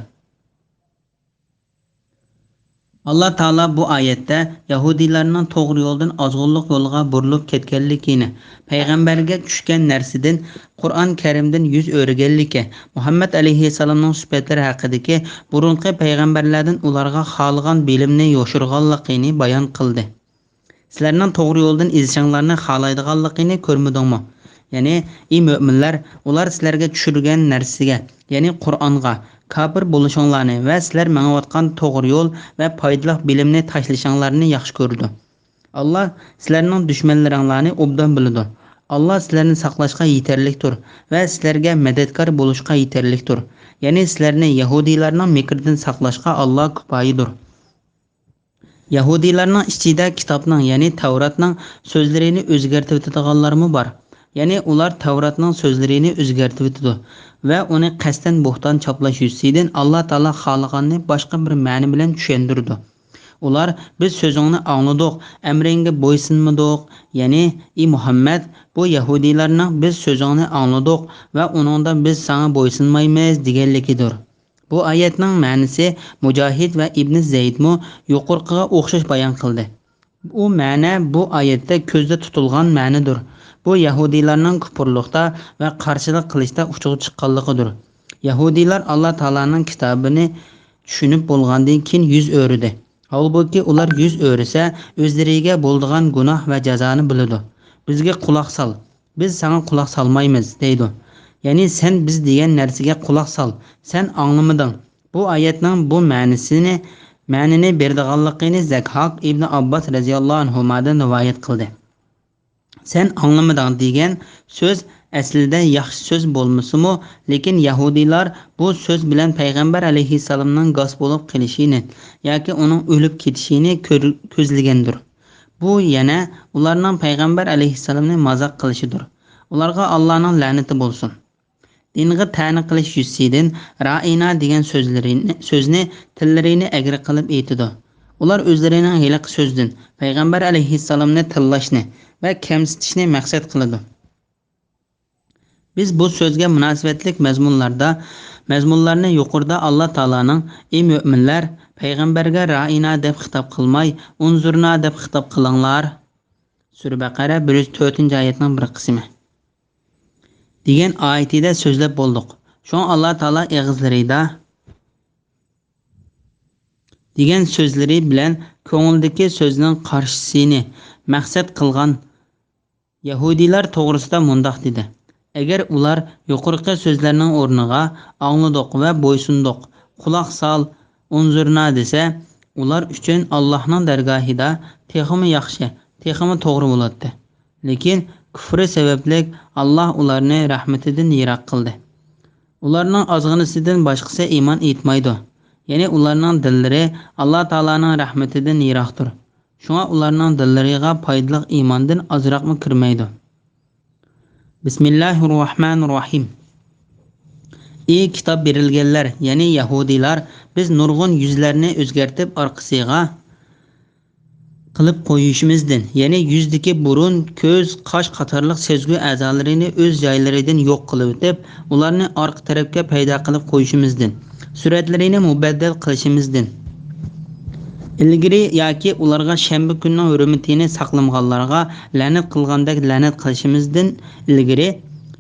ئاللا تائالا بۇ ئايەتتە يەھۇدىيلارنىڭ توغرا يولدىن ئازغۇنلۇق يولغا بۇرۇلۇپ كەتكەنلىكىنى، پەيغەمبەرگە چۈشكەن نەرسىدىن، قۇرئان كەرىمدىن يۈز ئۆرۈگەنلىكى، مۇھەممەد ئەلەيھىسسالامنىڭ سۈپەتلىرى ھەققىدىكى بۇرۇنقى پەيغەمبەرلەردىن ئۇلارغا خالىغان بىلىمنى يوشۇرغانلىقىنى بايان قىلدى. سىلەرنىڭ توغرا يولدىن ئېزىشىڭلارنى خالايدىغانلىقىنى كۆرمىدىڭمۇ؟ يەنى، ئى مۆمىنلەر، ئۇلار سىلەرگە چۈشۈرگەن نەرسىگە، يەنى قۇرئانغا، كاپىر بولۇشۇڭلارنى ۋە سىلەر مېڭىۋاتقان توغرا يول ۋە پايدىلىق بىلىمنى تاشلىشىڭلارنى ياخشى كۆرىدۇ. ئاللا سىلەرنىڭ دۈشمەنلىرىڭلارنى ئوبدان بىلىدۇ. ئاللا سىلەرنى ساقلاشقا يېتەرلىكتۇر ۋە سىلەرگە مەدەتكار بولۇشقا يېتەرلىكتۇر. يەنى سىلەرنى يەھۇدىيلارنىڭ مىكرىدىن ساقلاشقا ئاللا كۇپايىدۇر. يەھۇدىيلارنىڭ ئىچىدە كىتابنىڭ، يەنى تەۋراتنىڭ سۆزلىرىنى ئۆزگەرتىۋېتىدىغانلارمۇ بار. يەنى ئۇلار تەۋراتنىڭ سۆزلىرىنى ئۆزگەرتىۋېتىدۇ ۋە ئۇنى قەستەن بوھتان چاپلاش يۈزىسىدىن ئاللا تائالا خالىغاننى باشقا بىر مەنە بىلەن چۈشەندۈرىدۇ. ئۇلار: «بىز سۆزۈڭنى ئاڭلىدۇق، ئەمرىڭگە بويسۇنمىدۇق.» يەنى، ئى مۇھەممەد، بۇ يەھۇدىيلارنىڭ «بىز سۆزۈڭنى ئاڭلىدۇق ۋە ئۇنىڭدا بىز ساڭا بويسۇنمايمىز» دېگەنلىكىدۇر. بۇ ئايەتنىڭ مەنىسى مۇجاھىد ۋە ئىبنى زەيدمۇ يۇقىرىقىغا ئوخشاش بايان قىلدى. ئۇ مەنە بۇ ئايەتتە كۆزدە تۇتۇلغان مەنىدۇر. بۇ يەھۇدىيلارنىڭ كۇپۇرلۇقتا ۋە قارشىلىق قىلىشتا ئۇچىغا چىققانلىقىدۇر. يەھۇدىيلار ئاللا تائالانىڭ كىتابىنى چۈشىنىپ بولغاندىن كېيىن يۈز ئۆرۈدى. ھالبۇكى، ئۇلار يۈز ئۆرۈسە، ئۆزلىرىگە بولىدىغان گۇناھ ۋە جازانى بىلىدۇ. بىزگە قۇلاق سال، بىز ساڭا قۇلاق سالمايمىز، دەيدۇ. يەنى، سەن بىز دېگەن نەرسىگە قۇلاق سال، سەن ئاڭلىمىدىڭ. بۇ ئايەتنىڭ بۇ مەنىسىنى، مەنىنى بېرىدىغانلىقىنى زەكھاك ئىبنى ئابباس رەزىياللاھۇ ئەنھۇمادىن رىۋايەت قىلدى. سەن ئاڭلىمىدىڭ دېگەن سۆز ئەسلىدە ياخشى سۆز بولمىسىمۇ، لېكىن يەھۇدىيلار بۇ سۆز بىلەن پەيغەمبەر ئەلەيھىسسالامنىڭ گاس بولۇپ قېلىشىنى ياكى ئۇنىڭ ئۆلۈپ كېتىشىنى كۆر-، كۆزلىگەندۇر. بۇ يەنە ئۇلارنىڭ پەيغەمبەر ئەلەيھىسسالامنى مازاق قىلىشىدۇر. ئۇلارغا ئاللانىڭ لەنىتى بولسۇن. دىنغا تەنە قىلىش يۈزىسىدىن رائىنا دېگەن سۆزلىرىنى، سۆزنى تىللىرىنى ئەگرى قىلىپ ئېيتىدۇ. ئۇلار ئۆزلىرىنىڭ ھېلىقى سۆزدىن پەيغەمبەر ئەلەيھىسسالامنى تىللاشنى ۋە كەمسىتىشنى مەقسەت قىلىدۇ. بىز بۇ سۆزگە مۇناسىۋەتلىك مەزمۇنلاردا، مەزمۇنلارنى يۇقىرىدا ئاللا تائالانىڭ، ئى مۆمىنلەر، پەيغەمبەرگە رائىنا دەپ خىتاب قىلماي، ئۇنزۇرنا دەپ خىتاب قىلىڭلار. سۈرە بەقەرە بىر يۈز تۆتىنچى ئايەتنىڭ بىر قىسمى. دېگەن ئايىتىدە سۆزلەپ بولدۇق. شۇڭا ئاللا تائالا ئېغىزلىرىدا دېگەن سۆزلىرى بىلەن كۆڭۈلدىكى سۆزنىڭ قارشىسىنى مەقسەت قىلغان يەھۇدىيلار توغرىسىدا مۇنداق دېدى: ئەگەر ئۇلار يۇقىرىقى سۆزلەرنىڭ ئورنىغا «ئاڭلىدۇق ۋە بويسۇندۇق، قۇلاق سال، ئۇنزۇرنا» دېسە، ئۇلار ئۈچۈن ئاللاھنىڭ دەرگاھىدا تېخىمۇ ياخشى، تېخىمۇ توغرا بولاتتى. لېكىن كۇفرى سەۋەبلىك ئاللاھ ئۇلارنى رەھمىتىدىن يىراق قىلدى. ئۇلارنىڭ ئازغىنىسىدىن باشقىسى ئىمان ئېيتمايدۇ. يەنى ئۇلارنىڭ دىللىرى ئاللا تائالانىڭ رەھمىتىدىن يىراقتۇر. شۇڭا ئۇلارنىڭ دىللىرىغا پايدىلىق ئىماندىن ئازراقمۇ كىرمەيدۇ. بىسمىللاھىررەھمانىررەھىم. ئى كىتاب بېرىلگەنلەر، يەنى يەھۇدىيلار، بىز نۇرغۇن يۈزلەرنى ئۆزگەرتىپ ئارقىسىغا قىلىپ قويۇشىمىزدىن، يەنى يۈزدىكى بۇرۇن، كۆز، قاش قاتارلىق سەزگۈ ئەزالىرىنى ئۆز جايلىرىدىن يوق قىلىۋېتىپ، ئۇلارنى ئارقا تەرەپكە پەيدا قىلىپ قويۇشىمىزدىن، سۈرەتلىرىنى مۇبەددەل قىلىشىمىزدىن ئىلگىرى ياكى ئۇلارغا شەنبە كۈنىنىڭ ھۆرمىتىنى ساقلىمىغانلارغا لەنەت قىلغاندەك لەنەت قىلىشىمىزدىن ئىلگىرى،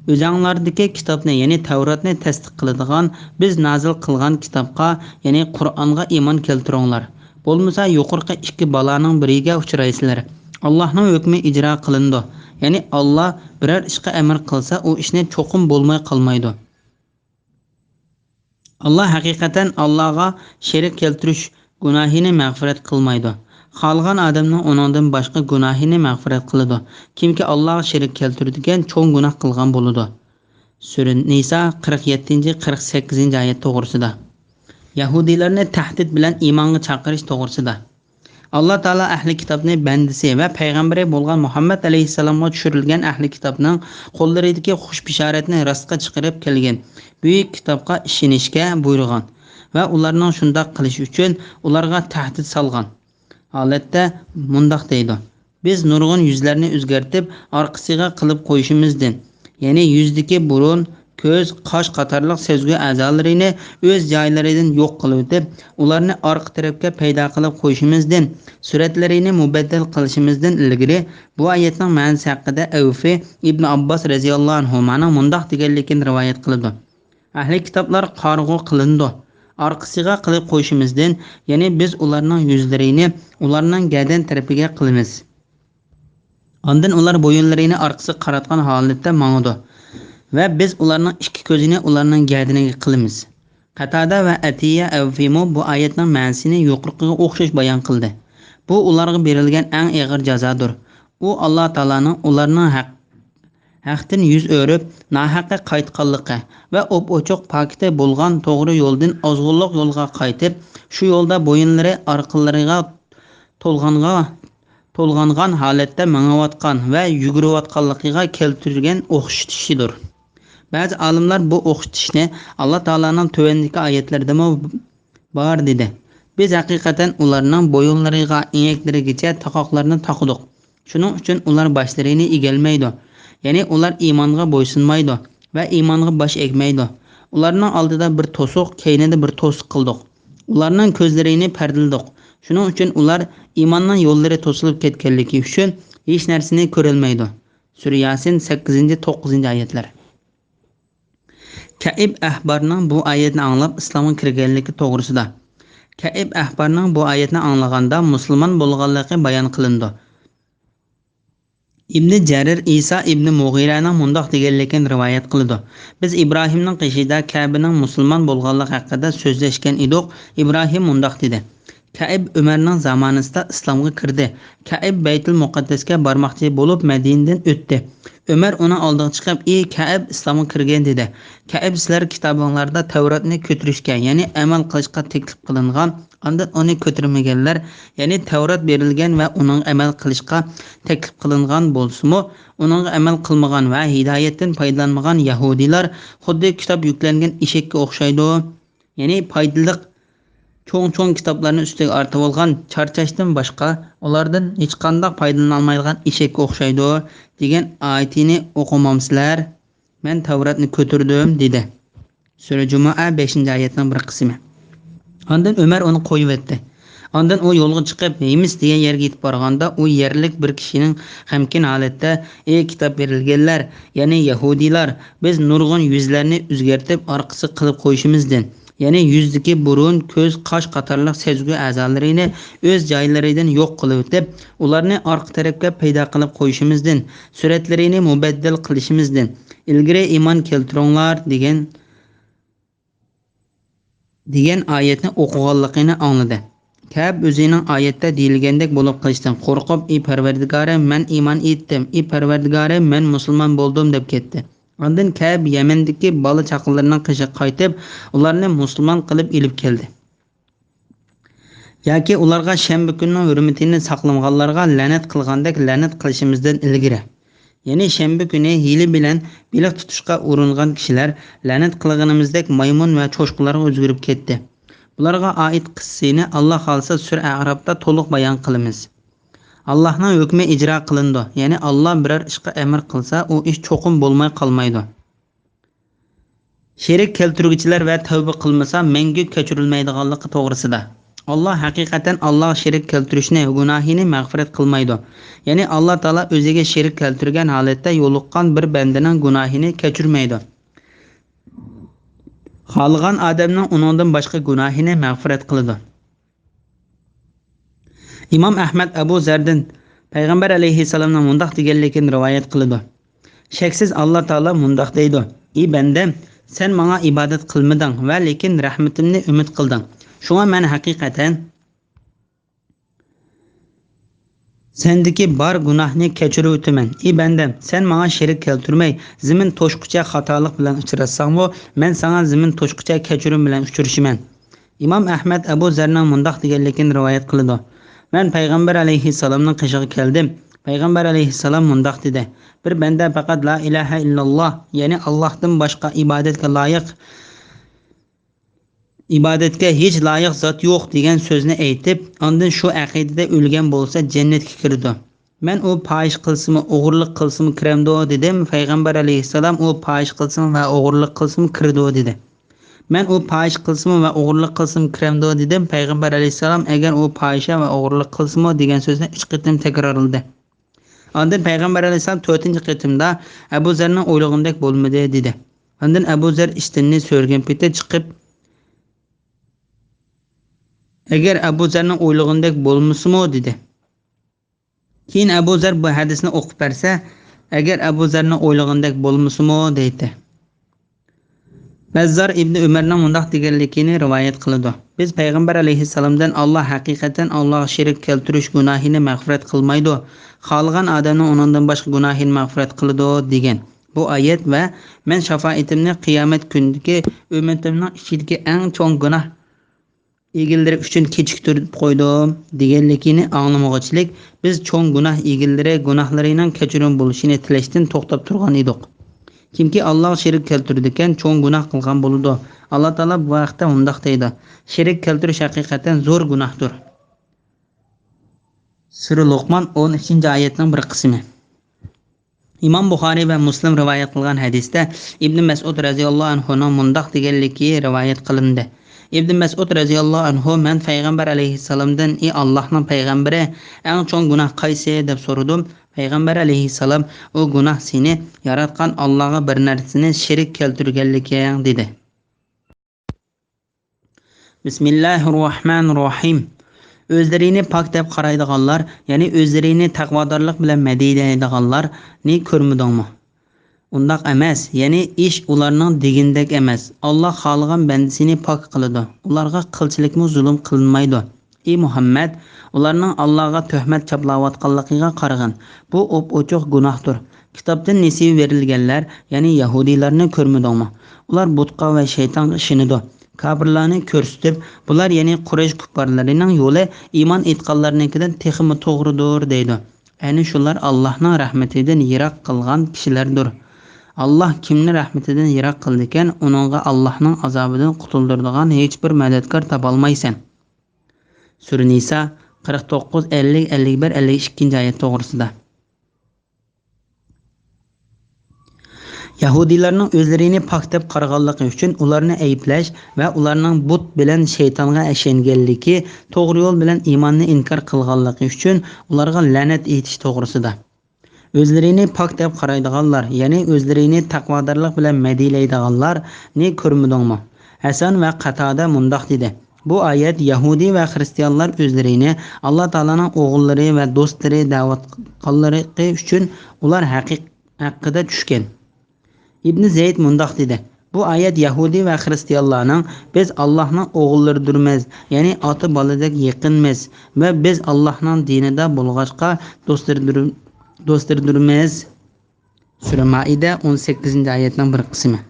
ئۆزەڭلاردىكى كىتابنى، يەنى تەۋراتنى تەستىق قىلىدىغان بىز نازىل قىلغان كىتابقا، يەنى قۇرئانغا ئىمان كەلتۈرۈڭلار. بولمىسا يۇقىرىقى ئىككى بالانىڭ بىرىگە ئۇچرايسىلەر. ئاللاھنىڭ ھۆكمى ئىجرا قىلىنىدۇ. يەنى ئاللا بىرەر ئىشقا ئەمر قىلسا، ئۇ ئىشنى چوقۇم بولماي قالمايدۇ. ئاللا ھەقىقەتەن ئاللاغا شېرىك كەلتۈرۈش گۇناھىنى مەغپىرەت قىلمايدۇ. خالىغان ئادەمنىڭ ئۇنىڭدىن باشقا گۇناھىنى مەغپىرەت قىلىدۇ. كىمكى ئاللاغا شېرىك كەلتۈرىدىكەن، چوڭ گۇناھ قىلغان بولىدۇ. سۈرە نىسا قىرىق يەتتىنچى، قىرىق سەككىزىنچى ئايەت توغرىسىدا. يەھۇدىيلارنى تەھدىت بىلەن ئىمانغا چاقىرىش توغرىسىدا. ئاللا تائالا ئەھلى كىتابنى بەندىسى ۋە پەيغەمبىرى بولغان مۇھەممەد ئەلەيھىسسالامغا چۈشۈرۈلگەن ئەھلى كىتابنىڭ قوللىرىدىكى خۇش بېشارەتنى راستقا چىقىرىپ كەلگەن بۈيۈك كىتابقا ئىشىنىشكە بۇيرۇغان ۋە ئۇلارنىڭ شۇنداق قىلىشى ئۈچۈن ئۇلارغا تەھدىت سالغان ھالەتتە مۇنداق دەيدۇ: بىز نۇرغۇن يۈزلەرنى ئۆزگەرتىپ، ئارقىسىغا قىلىپ قويۇشىمىزدىن، يەنى يۈزدىكى بۇرۇن، كۆز، قاش قاتارلىق سەزگۈ ئەزالىرىنى ئۆز جايلىرىدىن يوق قىلىۋېتىپ، ئۇلارنى ئارقا تەرەپكە پەيدا قىلىپ قويۇشىمىزدىن، سۈرەتلىرىنى مۇبەددەل قىلىشىمىزدىن ئىلگىرى، بۇ ئايەتنىڭ مەنىسى ھەققىدە ئەۋفى ئىبن ئابباس رەزىياللاھۇ ئەنھۇمانىڭ مۇنداق دېگەنلىكىنى رىۋايەت قىلىدۇ: ئەھلى كىتابلار قارىغۇ قىلىنىدۇ، ئارقىسىغا قىلىپ قويۇشىمىزدىن، يەنى بىز ئۇلارنىڭ يۈزلىرىنى ئۇلارنىڭ گەدەن تەرىپىگە قىلىمىز. ئاندىن ئۇلار بويۇنلىرىنى ئارقىسىغا قاراتقان ھالەتتە ماڭىدۇ ۋە بىز ئۇلارنىڭ ئىككى كۆزىنى ئۇلارنىڭ گەدىنىگە قىلىمىز. قەتادە ۋە ئەتىيە ئەۋفىمۇ بۇ ئايەتنىڭ مەنىسىنى يۇقىرىقىغا ئوخشاش بايان قىلدى. بۇ ئۇلارغا بېرىلگەن ئەڭ ئېغىر جازادۇر. ئۇ ئاللا تائالانىڭ ئۇلارنىڭ ھەق ھەقتىن يۈز ئۆرۈپ، ناھەققە قايتقانلىقى ۋە ئوپئوچۇق پاكىتى بولغان توغرا يولدىن ئازغۇنلۇق يولغا قايتىپ، شۇ يولدا بويۇنلىرى ئارقىلىرىغا تولغانغا-، تولغانغان ھالەتتە مېڭىۋاتقان ۋە يۈگۈرۈۋاتقانلىقىغا كەلتۈرگەن ئوخشىتىشىدۇر. بەزى ئالىملار بۇ ئوخشىتىشنى ئاللا تائالانىڭ تۆۋەندىكى ئايەتلىرىدىمۇ بار دېدى. بىز ھەقىقەتەن ئۇلارنىڭ بويۇنلىرىغا، ئېڭەكلىرىگىچە تاقاقلارنى تاقىدۇق. شۇنىڭ ئۈچۈن ئۇلار باشلىرىنى ئېگەلمەيدۇ. يەنى ئۇلار ئىمانغا بويسۇنمايدۇ ۋە ئىمانغا باش ئەگمەيدۇ. ئۇلارنىڭ ئالدىدا بىر توسۇق، كەينىدە بىر توسۇق قىلدۇق. ئۇلارنىڭ كۆزلىرىنى پەردىلىدۇق. شۇنىڭ ئۈچۈن ئۇلار ئىماننىڭ يوللىرى توسۇلۇپ كەتكەنلىكى ئۈچۈن ھېچ نەرسىنى كۆرەلمەيدۇ. سۈرە ياسىن، سەككىزىنچى، توققۇزىنچى ئايەتلەر. كەئىب ئەھبارنىڭ بۇ ئايەتنى ئاڭلاپ ئىسلامغا كىرگەنلىكى توغرىسىدا. كەئىب ئەھبارنىڭ بۇ ئايەتنى ئاڭلىغاندا مۇسۇلمان بولغانلىقى بايان قىلىنىدۇ. ئىبنى جەرىر ئىسا ئىبنى مۇغىرەنىڭ مۇنداق دېگەنلىكىنى رىۋايەت قىلىدۇ: بىز ئىبراھىمنىڭ قېشىدا كەبىنىڭ مۇسۇلمان بولغانلىقى ھەققىدە سۆزلەشكەن ئىدۇق. ئىبراھىم مۇنداق دېدى: كەئىب ئۆمەرنىڭ زامانىسىدا ئىسلامغا كىردى. كەئىب بەيتۇل مۇقەددەسكە بارماقچى بولۇپ مەدىنىدىن ئۆتتى. ئۆمەر ئۇنىڭ ئالدىغا چىقىپ، ئى كەئب، ئىسلامغا كىرگىن، دېدى. كەئب، سىلەر كىتابىڭلاردا تەۋراتنى كۆتۈرۈشكە، يەنى ئەمەل قىلىشقا تەكلىپ قىلىنغان، ئاندىن ئۇنى كۆتۈرمىگەنلەر، يەنى تەۋرات بېرىلگەن ۋە ئۇنىڭغا ئەمەل قىلىشقا تەكلىپ قىلىنغان بولسىمۇ، ئۇنىڭغا ئەمەل قىلمىغان ۋە ھىدايەتتىن پايدىلانمىغان يەھۇدىيلار خۇددى كىتاب يۈكلەنگەن ئېشەككە ئوخشايدۇ. يەنى پايدىلىق چوڭ-چوڭ كىتابلارنى ئۈستىگە ئارتىۋالغان چارچاشتىن باشقا ئۇلاردىن ھېچقانداق پايدىلىنالمايدىغان ئېشەككە ئوخشايدۇ، دېگەن ئايىتىنى ئوقۇمامسىلەر؟ مەن تەۋراتنى كۆتۈردۈم، دېدى. سۈرە جۇمۇئە، بەشىنچى ئايەتنىڭ بىر قىسمى. ئاندىن ئۆمەر ئۇنى قويۇۋەتتى. ئاندىن ئۇ يولغا چىقىپ، ھىمس دېگەن يەرگە يېتىپ بارغاندا، ئۇ يەرلىك بىر كىشىنىڭ غەمكىن ھالەتتە، ئى كىتاب بېرىلگەنلەر، يەنى يەھۇدىيلار، بىز نۇرغۇن يۈزلەرنى ئۆزگەرتىپ، ئارقىسىغا قىلىپ قويۇشىمىزدىن، يەنى يۈزدىكى بۇرۇن، كۆز، قاش قاتارلىق سەزگۈ ئەزالىرىنى ئۆز جايلىرىدىن يوق قىلىۋېتىپ، ئۇلارنى ئارقا تەرەپكە پەيدا قىلىپ قويۇشىمىزدىن، سۈرەتلىرىنى مۇبەددەل قىلىشىمىزدىن، ئىلگىرى ئىمان كەلتۈرۈڭلار، دېگەن، دېگەن ئايەتنى ئوقۇغانلىقىنى ئاڭلىدى. كەئب ئۆزىنىڭ ئايەتتە دېيىلگەندەك بولۇپ قېلىشتىن قورقۇپ، ئى پەرۋەردىگارىم، مەن ئىمان ئېيتتىم، ئى پەرۋەردىگارىم، مەن مۇسۇلمان بولدۇم، دەپ كەتتى. ئاندىن كەئب يەمەندىكى بالا چاقىلىرىنىڭ قېشىغا قايتىپ، ئۇلارنى مۇسۇلمان قىلىپ ئېلىپ كەلدى. ياكى ئۇلارغا شەنبە كۈنىنىڭ ھۆرمىتىنى ساقلىمىغانلارغا لەنەت قىلغاندەك لەنەت قىلىشىمىزدىن ئىلگىرى، يەنى شەنبە كۈنى ھىيلە بىلەن بېلىق تۇتۇشقا ئۇرۇنغان كىشىلەر لەنەت قىلغىنىمىزدەك مايمۇن ۋە چوشقىلارغا ئۆزگىرىپ كەتتى. بۇلارغا ئائىت قىسسىنى، ئاللا خالىسا، سۈرە ئەئرافتا تولۇق بايان قىلىمىز. ئاللانىڭ ھۆكمى ئىجرا قىلىنىدۇ، يەنى ئاللا بىرەر ئىشقا ئەمىر قىلسا، ئۇ ئىش چوقۇم بولماي قالمايدۇ. شېرىك كەلتۈرگۈچىلەر ۋە تەۋبە قىلمىسا، مەڭگۈ كەچۈرۈلمەيدىغانلىقى توغرىسىدا. ئاللا ھەقىقەتەن ئاللاغا شېرىك كەلتۈرۈشنى، گۇناھىنى مەغپىرەت قىلمايدۇ. يەنى ئاللا تائالا ئۆزىگە شېرىك كەلتۈرگەن ھالەتتە يولۇققان بىر بەندىنىڭ گۇناھىنى كەچۈرمەيدۇ. خالىغان ئادەمنىڭ ئۇنىڭدىن باشقا گۇناھىنى مەغپىرەت قىلىدۇ. ئىمام ئەھمەد ئەبۇ زەردىن پەيغەمبەر ئەلەيھىسسالامنىڭ مۇنداق دېگەنلىكىنى رىۋايەت قىلىدۇ. شەكسىز ئاللا تائالا مۇنداق دەيدۇ: «ئى بەندەم، سەن ماڭا ئىبادەت قىلمىدىڭ ۋە لېكىن رەھمىتىمنى ئۈمىد قىلدىڭ. شۇڭا مەن ھەقىقەتەن سەندىكى بار گۇناھنى كەچۈرۈۋېتىمەن. ئى بەندەم، سەن ماڭا شېرىك كەلتۈرمەي، زېمىن توشقۇچە خاتالىق بىلەن ئۇچراتساڭمۇ، مەن ساڭا زېمىن توشقۇچە كەچۈرۈم بىلەن ئۇچرىشىمەن.» ئىمام ئەھمەد ئەبۇ زەرنىڭ مۇنداق دېگەنلىكىنى رىۋايەت قىلىدۇ: «مەن پەيغەمبەر ئەلەيھىسسالامنىڭ قېشىغا كەلدىم. پەيغەمبەر ئەلەيھىسسالام مۇنداق دېدى: بىر بەندە پەقەت لا ئىلاھە ئىللاللا، يەنى ئاللاھتىن باشقا ئىبادەتكە لايىق، ئىبادەتكە ھېچ لايىق زات يوق دېگەن سۆزنى ئېيتىپ، ئاندىن شۇ ئەقىدىدە ئۆلگەن بولسا، جەننەتكە كىرىدۇ. مەن ئۇ پاھىش قىلسىمۇ، ئوغرىلىق قىلسىمۇ كىرەمدۇ؟» دېدىم. پەيغەمبەر ئەلەيھىسسالام: «ئۇ پاھىش قىلسىمۇ ۋە ئوغرىلىق قىلسىمۇ كىرىدۇ» دېدى. مەن: «ئۇ پاھىش قىلسىمۇ ۋە ئوغرىلىق قىلسىمۇ كىرەمدۇ؟» دېدىم. پەيغەمبەر ئەلەيھىسسالام: «ئەگەر ئۇ پاھىشە ۋە ئوغرىلىق قىلسىمۇ» دېگەن سۆزنى ئۈچ قېتىم تەكرارلىدى. ئاندىن پەيغەمبەر ئەلەيھىسسالام تۆتىنچى قېتىمدا: «ئەبۇ زەرنىڭ ئويلىغىنىدەك بولمىدى» دېدى. ئاندىن ئەبۇ زەر ئىشتىنىنى سۆرىگەن پېتى چىقىپ، «ئەگەر ئەبۇ زەرنىڭ ئويلىغىنىدەك بولمىسىمۇ؟» دېدى. كېيىن ئەبۇ زەر بۇ ھەدىسنى ئوقۇپ بەرسە، «ئەگەر ئەبۇ زەرنىڭ ئويلىغىنىدەك بولمىسىمۇ؟» دەيتتى. بەززار ئىبنى ئۆمەرنىڭ مۇنداق دېگەنلىكىنى رىۋايەت قىلىدۇ: «بىز پەيغەمبەر ئەلەيھىسسالامدىن، ئاللا ھەقىقەتەن ئاللاغا شېرىك كەلتۈرۈش گۇناھىنى مەغپىرەت قىلمايدۇ، خالىغان ئادەمنىڭ ئۇنىڭدىن باشقا گۇناھىنى مەغپىرەت قىلىدۇ» دېگەن بۇ ئايەت ۋە «مەن شاپائىتىمنى قىيامەت كۈنىدىكى ئۈممىتىمنىڭ ئىچىدىكى ئەڭ چوڭ گۇناھ ئىگىلىرى ئۈچۈن كېچىكتۈرۈپ قويدۇم» دېگەنلىكىنى ئاڭلىمىغۇچىلىك، بىز چوڭ گۇناھ ئىگىلىرى گۇناھلىرىنىڭ كەچۈرۈم بولۇشىنى تىلەشتىن توختاپ تۇرغان ئىدۇق. كىمكى ئاللاغا شېرىك كەلتۈرىدىكەن، چوڭ گۇناھ قىلغان بولىدۇ. ئاللا تائالا بۇ ھەقتە مۇنداق دەيدۇ: «شېرىك كەلتۈرۈش ھەقىقەتەن زور گۇناھتۇر.» سۈرە لوقمان، ئون ئۈچىنچى ئايەتنىڭ بىر قىسمى. ئىمام بۇخارىي ۋە مۇسلىم رىۋايەت قىلغان ھەدىستە ئىبنى مەسئۇد رەزىياللاھۇ ئەنھۇنىڭ مۇنداق دېگەنلىكى رىۋايەت قىلىندى. ئىبنى مەسئۇد رەزىياللاھۇ ئەنھۇ: «مەن پەيغەمبەر ئەلەيھىسسالامدىن، ئى ئاللاھنىڭ پەيغەمبىرى، ئەڭ چوڭ گۇناھ قايسى؟» دەپ سورىدىم. پەيغەمبەر ئەلەيھىسسالام: «ئۇ گۇناھ سېنى ياراتقان ئاللاغا بىر نەرسىنى شېرىك كەلتۈرگەنلىكىڭ» دېدى. بىسمىللاھىررەھمانىررەھىم. ئۆزلىرىنى پاك دەپ قارايدىغانلار، يەنى ئۆزلىرىنى تەقۋادارلىق بىلەن مەدھىيەلەيدىغانلارنى كۆرمىدىڭمۇ؟ ئۇنداق ئەمەس، يەنى ئىش ئۇلارنىڭ دېگىنىدەك ئەمەس. ئاللا خالىغان بەندىسىنى پاك قىلىدۇ. ئۇلارغا قىلچىلىكمۇ زۇلۇم قىلىنمايدۇ. ئى مۇھەممەد، ئۇلارنىڭ ئاللاغا تۆھمەت چاپلاۋاتقانلىقىغا قارىغىن. بۇ ئوپئوچۇق گۇناھتۇر. كىتابتىن نېسىۋە بېرىلگەنلەر، يەنى يەھۇدىيلارنى كۆرمىدىڭمۇ؟ ئۇلار بۇتقا ۋە شەيتانغا ئىشىنىدۇ. كاپىرلارنى كۆرسىتىپ، بۇلار، يەنى قۇرەيش كۇپپارلىرىنىڭ يولى ئىمان ئېيتقانلارنىڭكىدىن تېخىمۇ توغرىدۇر، دەيدۇ. ئەنە شۇلار ئاللاھنىڭ رەھمىتىدىن يىراق قالغان كىشىلەردۇر. ئاللاھ كىمنى رەھمىتىدىن يىراق قىلىدىكەن، ئۇنىڭغا ئاللاھنىڭ ئازابىدىن قۇتۇلدۇرىدىغان ھېچبىر مەدەتكار تاپالمايسەن. سۈرە نىسا، قىرىق توققۇز، ئەللىك، ئەللىك بىر، ئەللىك ئىككىنچى ئايەت توغرىسىدا. يەھۇدىيلارنىڭ ئۆزلىرىنى پاك دەپ قارىغانلىقى ئۈچۈن ئۇلارنى ئەيىبلەش ۋە ئۇلارنىڭ بۇت بىلەن شەيتانغا ئىشەنگەنلىكى، توغرا يول بىلەن ئىماننى ئىنكار قىلغانلىقى ئۈچۈن ئۇلارغا لەنەت ئېيتىش توغرىسىدا. ئۆزلىرىنى پاك دەپ قارايدىغانلار، يەنى ئۆزلىرىنى تەقۋادارلىق بىلەن مەدھىيلەيدىغانلارنى كۆرمىدىڭمۇ؟ ھەسەن ۋە قاتادە مۇنداق دېدى: بۇ ئايەت يەھۇدىي ۋە خىرىستىيانلار ئۆزلىرىنى ئاللا تائالانىڭ ئوغۇللىرى ۋە دوستلىرى دەۋاتقانلىقى ئۈچۈن ئۇلار ھەقىق-، ھەققىدە چۈشكەن. ئىبنى زەيد مۇنداق دېدى: بۇ ئايەت يەھۇدىي ۋە خىرىستىيانلارنىڭ «بىز ئاللاھنىڭ ئوغۇللىرىدۇرمىز، يەنى ئاتا-بالىدەك يېقىنمىز ۋە بىز ئاللاھنىڭ دىنىدا بولغاچقا دوستلىرىدۇر-، دوستلىرىدۇرمىز». سۈرە مائىدە، ئون سەككىزىنچى ئايەتنىڭ بىر قىسمى.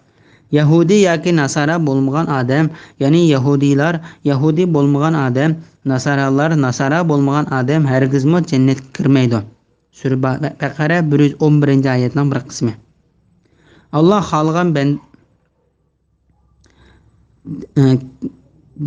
يەھۇدىي ياكى ناسارا بولمىغان ئادەم، يەنى يەھۇدىيلار، يەھۇدىي بولمىغان ئادەم، ناسارالار، ناسارا بولمىغان ئادەم ھەرگىزمۇ جەننەتكە كىرمەيدۇ. سۈرە با-، بەقەرە، بىر يۈز ئون بىرىنچى ئايەتنىڭ بىر قىسمى. ئاللا خالىغان بەن-، ئە،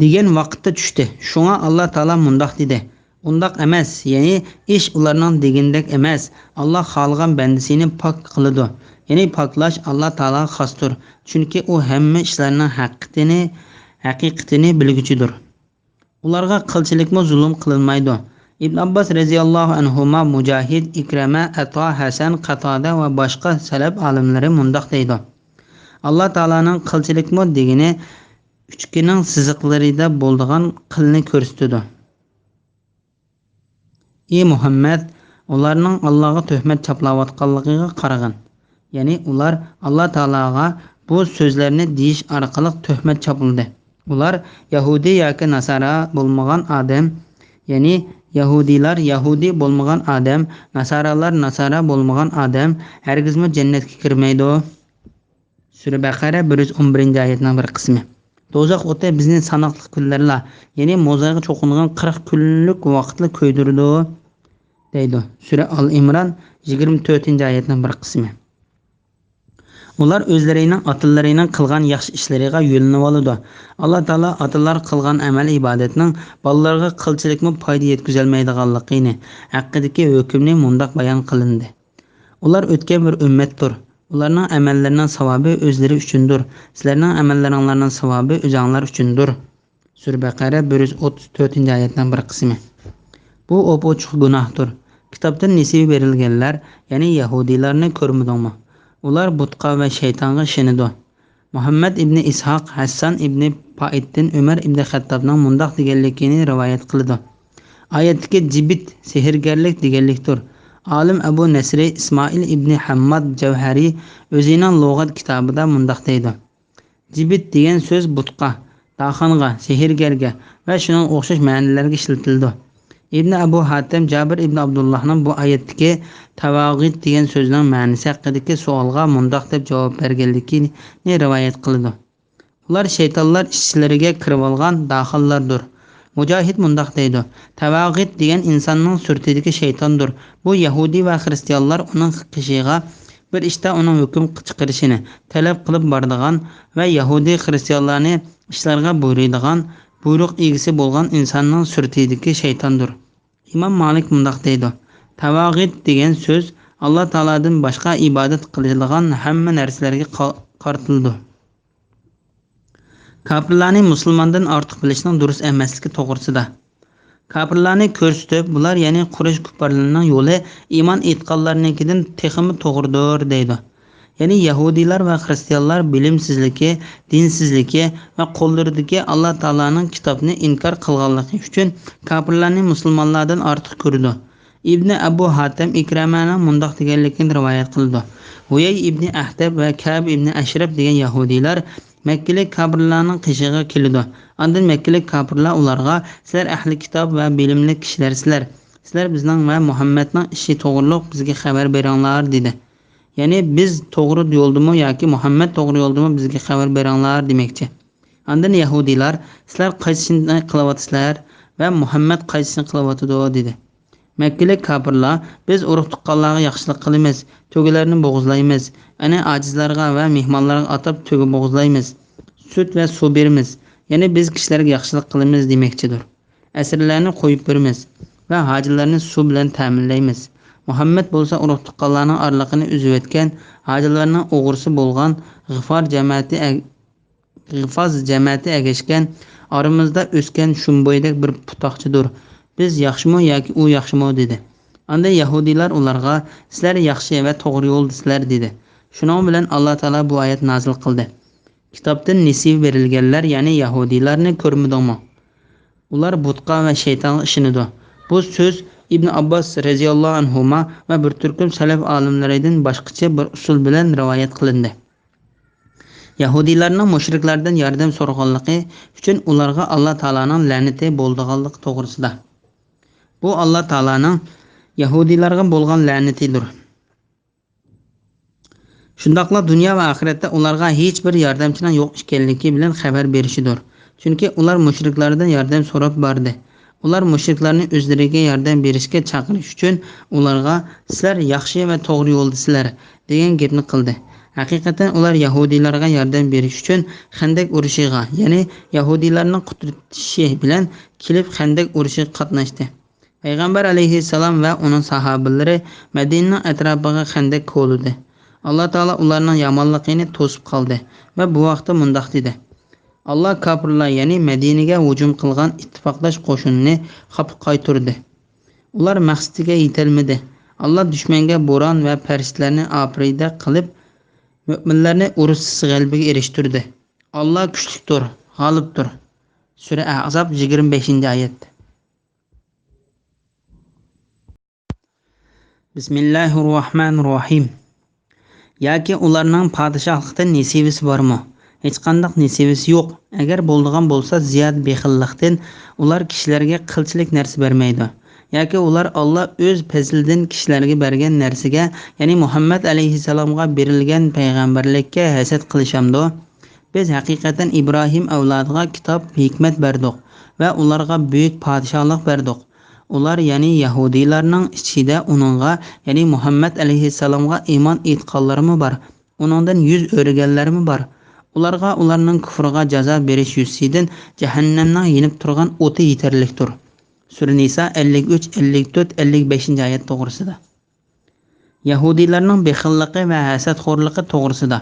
دېگەن ۋاقىتتا چۈشتى. شۇڭا ئاللا تائالا مۇنداق دېدى: «ئۇنداق ئەمەس، يەنى ئىش ئۇلارنىڭ دېگىنىدەك ئەمەس. ئاللا خالىغان بەندىسىنى پاك قىلىدۇ.» يەنى پاكلاش ئاللا تائالاغا خاستۇر. چۈنكى ئۇ ھەممە ئىشلارنىڭ ھەقىقىتىنى، ھەقىقىتىنى بىلگۈچىدۇر. ئۇلارغا قىلچىلىكمۇ زۇلۇم قىلىنمايدۇ. ئىبن ئابباس رەزىياللاھۇ ئەنھۇما، مۇجاھىد، ئىكرەمە، ئەتا، ھەسەن، قاتادە ۋە باشقا سەلەپ ئالىملىرى مۇنداق دەيدۇ: ئاللا تائالانىڭ قىلچىلىكمۇ دېگىنى ئۈچكىنىڭ سىزىقلىرىدا بولىدىغان قىلنى كۆرسىتىدۇ. ئى مۇھەممەد، ئۇلارنىڭ ئاللاغا تۆھمەت چاپلاۋاتقانلىقىغا قارىغىن. يەنى ئۇلار ئاللا تائالاغا بۇ سۆزلەرنى دېيىش ئارقىلىق تۆھمەت چاپلىدى. ئۇلار يەھۇدىي ياكى ناسارا بولمىغان ئادەم، يەنى يەھۇدىيلار يەھۇدىي بولمىغان ئادەم، ناسارالار ناسارا بولمىغان ئادەم ھەرگىزمۇ جەننەتكە كىرمەيدۇ. سۈرە بەقەرە، بىر يۈز ئون بىرىنچى ئايەتنىڭ بىر قىسمى. دوزاخ ئوتى بىزنى ساناقلىق كۈنلەرلا، يەنى موزايغا چوقۇنغان قىرىق كۈنلۈك ۋاقىتلا كۆيدۈرىدۇ، دەيدۇ. سۈرە ئال ئىمران، يىگىرمە تۆتىنچى ئايەتنىڭ بىر قىسمى. ئۇلار ئۆزلىرىنىڭ ئاتىلىرىنىڭ قىلغان ياخشى ئىشلىرىغا يۆلىنىۋالىدۇ. ئاللا تائالا ئاتىلار قىلغان ئەمەل-ئىبادەتنىڭ بالىلارغا قىلچىلىكمۇ پايدا يەتكۈزەلمەيدىغانلىقىنى ھەققىدىكى ھۆكۈمنى مۇنداق بايان قىلىندى: ئۇلار ئۆتكەن بىر ئۈممەتتۇر. ئۇلارنىڭ ئەمەللىرىنىڭ ساۋابى ئۆزلىرى ئۈچۈندۇر. سىلەرنىڭ ئەمەللىرىڭلارنىڭ ساۋابى ئۆزۈڭلار ئۈچۈندۇر. سۈرە بەقەرە، بىر يۈز ئوتتۇز تۆتىنچى ئايەتنىڭ بىر قىسمى. بۇ ئوپئوچۇق گۇناھتۇر. كىتابتىن نېسىۋە بېرىلگەنلەر، يەنى يەھۇدىيلارنى كۆرمىدىڭمۇ؟ ئۇلار بۇتقا ۋە شەيتانغا ئىشىنىدۇ. مۇھەممەد ئىبنى ئىسھاق ھەسسان ئىبنى پائىتتىن ئۆمەر ئىبنى خەتتابنىڭ مۇنداق دېگەنلىكىنى رىۋايەت قىلىدۇ: ئايەتتىكى جىبىت سېھىرگەرلىك دېگەنلىكتۇر. ئالىم ئەبۇ نەسرى ئىسمائىل ئىبنى ھەمماد جەۋھەرى ئۆزىنىڭ لۇغەت كىتابىدا مۇنداق دەيدۇ: جىبىت دېگەن سۆز بۇتقا، داخانغا، سېھىرگەرگە ۋە شۇنىڭغا ئوخشاش مەنىلەرگە ئىشلىتىلىدۇ. ئىبنى ئەبۇ ھاتەم جابىر ئىبنى ئابدۇللاھنىڭ بۇ ئايەتتىكى تەۋاغىت دېگەن سۆزنىڭ مەنىسى ھەققىدىكى سوئالغا مۇنداق دەپ جاۋاب بەرگەنلىكىنى رىۋايەت قىلىدۇ: ئۇلار شەيتانلار ئىچلىرىگە كىرىۋالغان داخانلاردۇر. مۇجاھىد مۇنداق دەيدۇ: تەۋاغىت دېگەن ئىنساننىڭ سۈرىتىدىكى شەيتاندۇر. بۇ يەھۇدىي ۋە خىرىستىيانلار ئۇنىڭ قېشىغا بىر ئىشتا ئۇنىڭ ھۆكۈم چىقىرىشىنى تەلەپ قىلىپ بارىدىغان ۋە يەھۇدىي خىرىستىيانلارنى ئىشلارغا بۇيرۇيدىغان، بۇيرۇق ئىگىسى بولغان ئىنساننىڭ سۈرىتىدىكى شەيتاندۇر. ئىمام مالىك مۇنداق دەيدۇ: تەۋاغىت دېگەن سۆز ئاللا تائالادىن باشقا ئىبادەت قىلىنىدىغان ھەممە نەرسىلەرگە قا-، قارىتىلىدۇ. كاپىرلارنى مۇسۇلماندىن ئارتۇق بىلىشنىڭ دۇرۇس ئەمەسلىكى توغرىسىدا. كاپىرلارنى كۆرسىتىپ، بۇلار، يەنى قۇرەيش كۇپپارلىرىنىڭ يولى ئىمان ئېيتقانلارنىڭكىدىن تېخىمۇ توغرىدۇر، دەيدۇ. يەنى يەھۇدىيلار ۋە خىرىستىيانلار بىلىمسىزلىكى، دىنسىزلىكى ۋە قوللىرىدىكى ئاللا تائالانىڭ كىتابىنى ئىنكار قىلغانلىقى ئۈچۈن كاپىرلارنى مۇسۇلمانلاردىن ئارتۇق كۆرىدۇ. ئىبنى ئەبۇ ھاتەم ئىكرەمەنىڭ مۇنداق دېگەنلىكىنى رىۋايەت قىلىدۇ: ھۇيەي ئىبنى ئەھتەب ۋە كەب ئىبنى ئەشرەپ دېگەن يەھۇدىيلار مەككىلىك كاپىرلارنىڭ قېشىغا كېلىدۇ. ئاندىن مەككىلىك كاپىرلار ئۇلارغا: سىلەر ئەھلى كىتاب ۋە بىلىملىك كىشىلەرسىلەر. سىلەر بىزنىڭ ۋە مۇھەممەدنىڭ ئىشى توغرۇلۇق بىزگە خەۋەر بېرىڭلار، دېدى. يەنى بىز توغرا يولدىمۇ ياكى مۇھەممەد توغرا يولدىمۇ، بىزگە خەۋەر بېرىڭلار دېمەكچى. ئاندىن يەھۇدىيلار، سىلەر قايسىنى قىلىۋاتىسىلەر ۋە مۇھەممەد قايسىنى قىلىۋاتىدۇ؟ دېدى. مەككىلىك كاپىرلار، بىز ئۇرۇق-تۇغقانلارغا ياخشىلىق قىلىمىز، تۆگىلەرنى بوغۇزلايمىز، ئەنە ئاجىزلارغا ۋە مېھمانلارغا ئاتاپ تۆگە بوغۇزلايمىز، سۈت ۋە سۇ بېرىمىز، يەنى بىز كىشىلەرگە ياخشىلىق قىلىمىز دېمەكچىدۇر. ئەسىرلەرنى قويۇپ بېرىمىز ۋە ھاجىلارنى سۇ بىلەن تەمىنلەيمىز. مۇھەممەد بولسا ئۇرۇق-تۇغقانلارنىڭ ئارىلىقىنى ئۈزۈۋەتكەن، ھاجىلارنىڭ ئوغرىسى بولغان غىفار جەمەتى ئەگ-، غىفاز جەمەتى ئەگەشكەن، ئارىمىزدا ئۆسكەن شۇمبۇيدەك بىر پۇتاقچىدۇر. بىز ياخشىمۇ ياكى ئۇ ياخشىمۇ؟ دېدى. ئاندىن يەھۇدىيلار ئۇلارغا، سىلەر ياخشى ۋە توغرا يولدىسىلەر، دېدى. شۇنىڭ بىلەن ئاللا تائالا بۇ ئايەت نازىل قىلدى. كىتابتىن نېسىۋە بېرىلگەنلەر، يەنى يەھۇدىيلارنى كۆرمىدىڭمۇ؟ ئۇلار بۇتقا ۋە شەيتانغا ئىشىنىدۇ. بۇ سۆز ئىبن ئابباس رەزىياللاھۇ ئەنھۇما ۋە بىر تۈركۈم سەلەف ئالىملىرىدىن باشقىچە بىر ئۇسۇل بىلەن رىۋايەت قىلىندى. يەھۇدىيلارنىڭ مۇشرىكلاردىن ياردەم سورىغانلىقى ئۈچۈن ئۇلارغا ئاللا تائالانىڭ لەنىتى بولىدىغانلىقى توغرىسىدا. بۇ ئاللا تائالانىڭ يەھۇدىيلارغا بولغان لەنىتىدۇر. شۇنداقلا دۇنيا ۋە ئاخىرەتتە ئۇلارغا ھېچ بىر ياردەمچىنىڭ يوق ئىكەنلىكى بىلەن خەۋەر بېرىشىدۇر. چۈنكى ئۇلار مۇشرىكلاردىن ياردەم سوراپ باردى. ئۇلار مۇشرىكلارنى ئۆزلىرىگە ياردەم بېرىشكە چاقىرىش ئۈچۈن ئۇلارغا، سىلەر ياخشى ۋە توغرا يولدىسىلەر، دېگەن گەپنى قىلدى. ھەقىقەتەن ئۇلار يەھۇدىيلارغا ياردەم بېرىش ئۈچۈن خەندەك ئۇرۇشىغا، يەنى يەھۇدىيلارنىڭ قۇترىتىشى بىلەن كېلىپ خەندەك ئۇرۇشىغا قاتناشتى. پەيغەمبەر ئەلەيھىسسالام ۋە ئۇنىڭ ساھابىلىرى مەدىنىنىڭ ئەتراپىغا خەندەك كولىدى. ئاللا تائالا ئۇلارنىڭ يامانلىقىنى توسۇپ قالدى ۋە بۇ ھەقتە مۇنداق دېدى: ئاللا كاپىرلار، يەنى مەدىنىگە ھۇجۇم قىلغان ئىتتىپاقداش قوشۇننى خاپا قايتۇردى. ئۇلار مەقسىتىگە يېتەلمىدى. ئاللا دۈشمەنگە بوران ۋە پەرىشتىلەرنى ئاپىرىدە قىلىپ، مۆمىنلەرنى ئۇرۇشسىز غەلىبىگە ئېرىشتۈردى. ئاللا كۈچلۈكتۇر، غالىبتۇر. سۈرە ئەھزاب، يىگىرمە بەشىنچى ئايەت. بىسمىللاھىررەھمانىررەھىم. ياكى ئۇلارنىڭ پادىشاھلىقتىن نېسىۋىسى بارمۇ؟ ھېچقانداق نېسىۋىسى يوق. ئەگەر بولىدىغان بولسا، زىيادە بېخىللىقتىن ئۇلار كىشىلەرگە قىلچىلىك نەرسە بەرمەيدۇ. ياكى ئۇلار ئاللا ئۆز پەزلىدىن كىشىلەرگە بەرگەن نەرسىگە، يەنى مۇھەممەد ئەلەيھىسسالامغا بېرىلگەن پەيغەمبەرلىككە ھەسەت قىلىشامدۇ؟ بىز ھەقىقەتەن ئىبراھىم ئەۋلادىغا كىتاب، ھېكمەت بەردۇق ۋە ئۇلارغا بۈيۈك پادىشاھلىق بەردۇق. ئۇلار، يەنى يەھۇدىيلارنىڭ ئىچىدە ئۇنىڭغا، يەنى مۇھەممەد ئەلەيھىسسالامغا ئىمان ئېيتقانلىرىمۇ بار، ئۇنىڭدىن يۈز ئۆرۈگەنلەرمۇ بار. ئۇلارغا ئۇلارنىڭ كۇفرىغا جازا بېرىش يۈزىسىدىن جەھەننەمنىڭ يېنىپ تۇرغان ئوتى يېتەرلىكتۇر. سۈرە نىسا، ئەللىك ئۈچ، ئەللىك تۆت، ئەللىك بەشىنچى ئايەت توغرىسىدا. يەھۇدىيلارنىڭ بېخىللىقى ۋە ھەسەتخورلۇقى توغرىسىدا.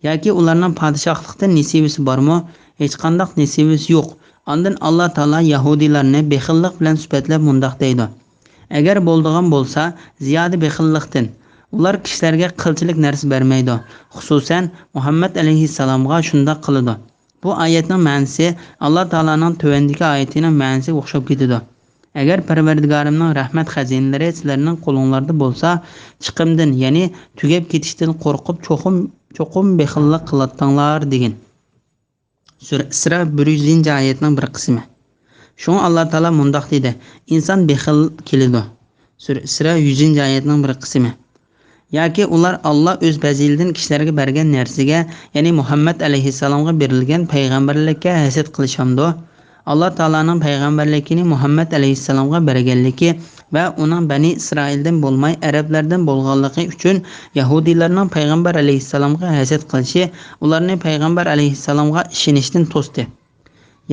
ياكى ئۇلارنىڭ پادىشاھلىقتىن نېسىۋىسى بارمۇ؟ ھېچقانداق نېسىۋىسى يوق. ئاندىن ئاللا تائالا يەھۇدىيلارنى بېخىللىق بىلەن سۈپەتلەپ مۇنداق دەيدۇ: ئەگەر بولىدىغان بولسا، زىيادە بېخىللىقتىن. ئۇلار كىشىلەرگە قىلچىلىك نەرسە بەرمەيدۇ. خۇسۇسەن، مۇھەممەد ئەلەيھىسسالامغا شۇنداق قىلىدۇ. بۇ ئايەتنىڭ مەنىسى ئاللا تائالانىڭ تۆۋەندىكى ئايىتىنىڭ مەنىسىگە ئوخشاپ كېتىدۇ: ئەگەر پەرۋەردىگارىمنىڭ رەھمەت خەزىنىلىرى سىلەرنىڭ قولۇڭلاردا بولسا، چىقىمدىن، يەنى تۈگەپ كېتىشتىن قورقۇپ، چوقۇم، چوقۇم بېخىللىق قىلاتتىڭلار، دېگىن. سۈرە ئىسرا، بىر يۈزىنچى ئايەتنىڭ بىر قىسمى. شۇڭا ئاللا تائالا مۇنداق دېدى: ئىنسان بېخىل كېلىدۇ. سۈرە ئىسرا، يۈزىنچى ئايەتنىڭ بىر قىسمى. ياكى ئۇلار ئاللا ئۆز پەزىلىدىن كىشىلەرگە بەرگەن نەرسىگە، يەنى مۇھەممەد ئەلەيھىسسالامغا بېرىلگەن پەيغەمبەرلىككە ھەسەت قىلىشامدۇ؟ ئاللا تائالانىڭ پەيغەمبەرلىكىنى مۇھەممەد ئەلەيھىسسالامغا بەرگەنلىكى ۋە ئۇنىڭ بەنى ئىسرائىلدىن بولماي ئەرەبلەردىن بولغانلىقى ئۈچۈن يەھۇدىيلارنىڭ پەيغەمبەر ئەلەيھىسسالامغا ھەسەت قىلىشى ئۇلارنى پەيغەمبەر ئەلەيھىسسالامغا ئىشىنىشتىن توستى.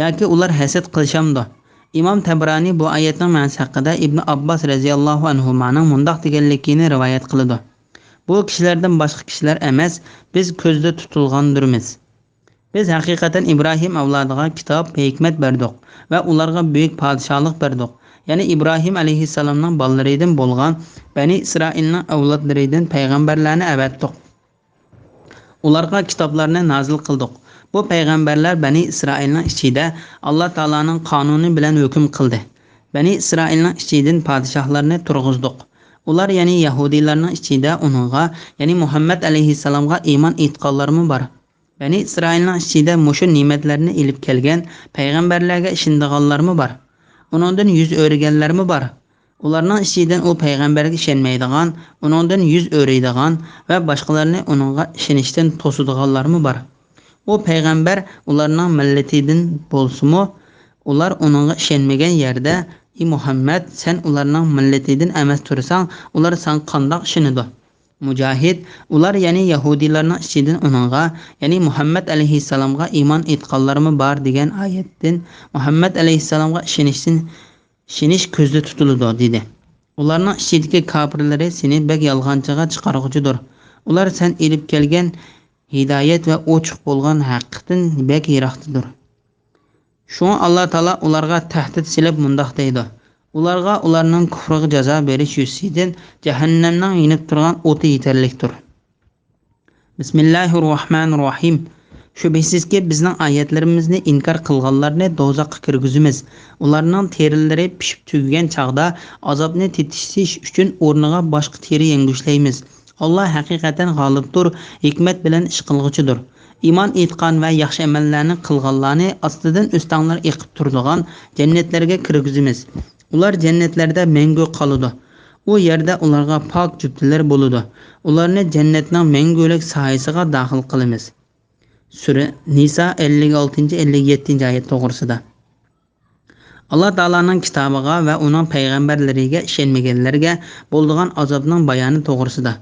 ياكى ئۇلار ھەسەت قىلىشامدۇ؟ ئىمام تەبرانى بۇ ئايەتنىڭ مەنىسى ھەققىدە ئىبن ئابباس رەزىياللاھۇ ئەنھۇمانىڭ مۇنداق دېگەنلىكىنى رىۋايەت قىلىدۇ: بۇ كىشىلەردىن باشقا كىشىلەر ئەمەس، بىز كۆزدە تۇتۇلغاندۇرمىز. بىز ھەقىقەتەن ئىبراھىم ئەۋلادىغا كىتاب، ھېكمەت بەردۇق ۋە ئۇلارغا بۈيۈك پادىشاھلىق بەردۇق. يەنى ئىبراھىم ئەلەيھىسسالامنىڭ بالىلىرىدىن بولغان بەنى ئىسرائىلنىڭ ئەۋلادلىرىدىن پەيغەمبەرلەرنى ئەۋەتتۇق. ئۇلارغا كىتابلارنى نازىل قىلدۇق. بۇ پەيغەمبەرلەر بەنى ئىسرائىلنىڭ ئىچىدە ئاللا تائالانىڭ قانۇنى بىلەن ھۆكۈم قىلدى. بەنى ئىسرائىلنىڭ ئىچىدىن پادىشاھلارنى تۇرغۇزدۇق. ئۇلار، يەنى يەھۇدىيلارنىڭ ئىچىدە ئۇنىڭغا، يەنى مۇھەممەد ئەلەيھىسسالامغا ئىمان ئېيتقانلىرىمۇ بار. بەنى ئىسرائىلنىڭ ئىچىدە مۇشۇ نېمەتلەرنى ئېلىپ كەلگەن پەيغەمبەرلەرگە ئىشىنىدىغانلارمۇ بار. ئۇنىڭدىن يۈز ئۆرۈگەنلەرمۇ بار. ئۇلارنىڭ ئىچىدىن ئۇ پەيغەمبەرگە ئىشەنمەيدىغان، ئۇنىڭدىن يۈز ئۆرۈيدىغان ۋە باشقىلارنى ئۇنىڭغا ئىشىنىشتىن توسىدىغانلارمۇ بار. ئۇ پەيغەمبەر ئۇلارنىڭ مىللىتىدىن بولسىمۇ، ئۇلار ئۇنىڭغا ئىشەنمىگەن يەردە، ئى مۇھەممەد، سەن ئۇلارنىڭ مىللىتىدىن ئەمەس تۇرساڭ، ئۇلار ساڭا قانداق ئىشىنىدۇ؟ مۇجاھىد، ئۇلار، يەنى يەھۇدىيلارنىڭ ئىچىدىن ئۇنىڭغا، يەنى مۇھەممەد ئەلەيھىسسالامغا ئىمان ئېيتقانلارمۇ بار دېگەن ئايەتتىن، مۇھەممەد ئەلەيھىسسالامغا ئىشىنىشتىن، ئىشىنىش كۆزدە تۇتۇلىدۇ، دېدى. ئۇلارنىڭ ئىچىدىكى كاپىرلىرى سېنى بەك يالغانچىغا چىقارغۇچىدۇر. ئۇلار سەن ئېلىپ كەلگەن ھىدايەت ۋە ئوچۇق بولغان ھەقتىن بەك يىراقتىدۇر. شۇڭا ئاللا تائالا ئۇلارغا تەھدىت سېلىپ مۇنداق دەيدۇ: ئۇلارغا ئۇلارنىڭ كۇفرىغا جازا بېرىش يۈزىسىدىن جەھەننەمنىڭ يېنىپ تۇرغان ئوتى يېتەرلىكتۇر. بىسمىللاھىررەھمانىررەھىم. شۈبھىسىزكى، بىزنىڭ ئايەتلىرىمىزنى ئىنكار قىلغانلارنى دوزاخقا كىرگۈزىمىز. ئۇلارنىڭ تېرىلىرى پىشىپ تۈگىگەن چاغدا ئازابنى تېتىتىش ئۈچۈن ئورنىغا باشقا تېرە يەڭگۈشلەيمىز. ئاللا ھەقىقەتەن غالىبتۇر، ھېكمەت بىلەن ئىش قىلغۇچىدۇر. ئىمان ئېيتقان ۋە ياخشى ئەمەللەرنى قىلغانلارنى ئاستىدىن ئۆستەڭلەر ئېقىپ تۇرىدىغان جەننەتلەرگە كىرگۈزىمىز. ئۇلار جەننەتلەردە مەڭگۈ قالىدۇ. ئۇ يەردە ئۇلارغا پاك جۈپتىلەر بولىدۇ. ئۇلارنى جەننەتنىڭ مەڭگۈلۈك سايىسىغا داخىل قىلىمىز. سۈرە نىسا ئەللىك ئالتىنچى، ئەللىك يەتتىنچى ئايەت توغرىسىدا. ئاللا تائالانىڭ كىتابىغا ۋە ئۇنىڭ پەيغەمبەرلىرىگە ئىشەنمىگەنلەرگە بولىدىغان ئازابنىڭ بايانى توغرىسىدا.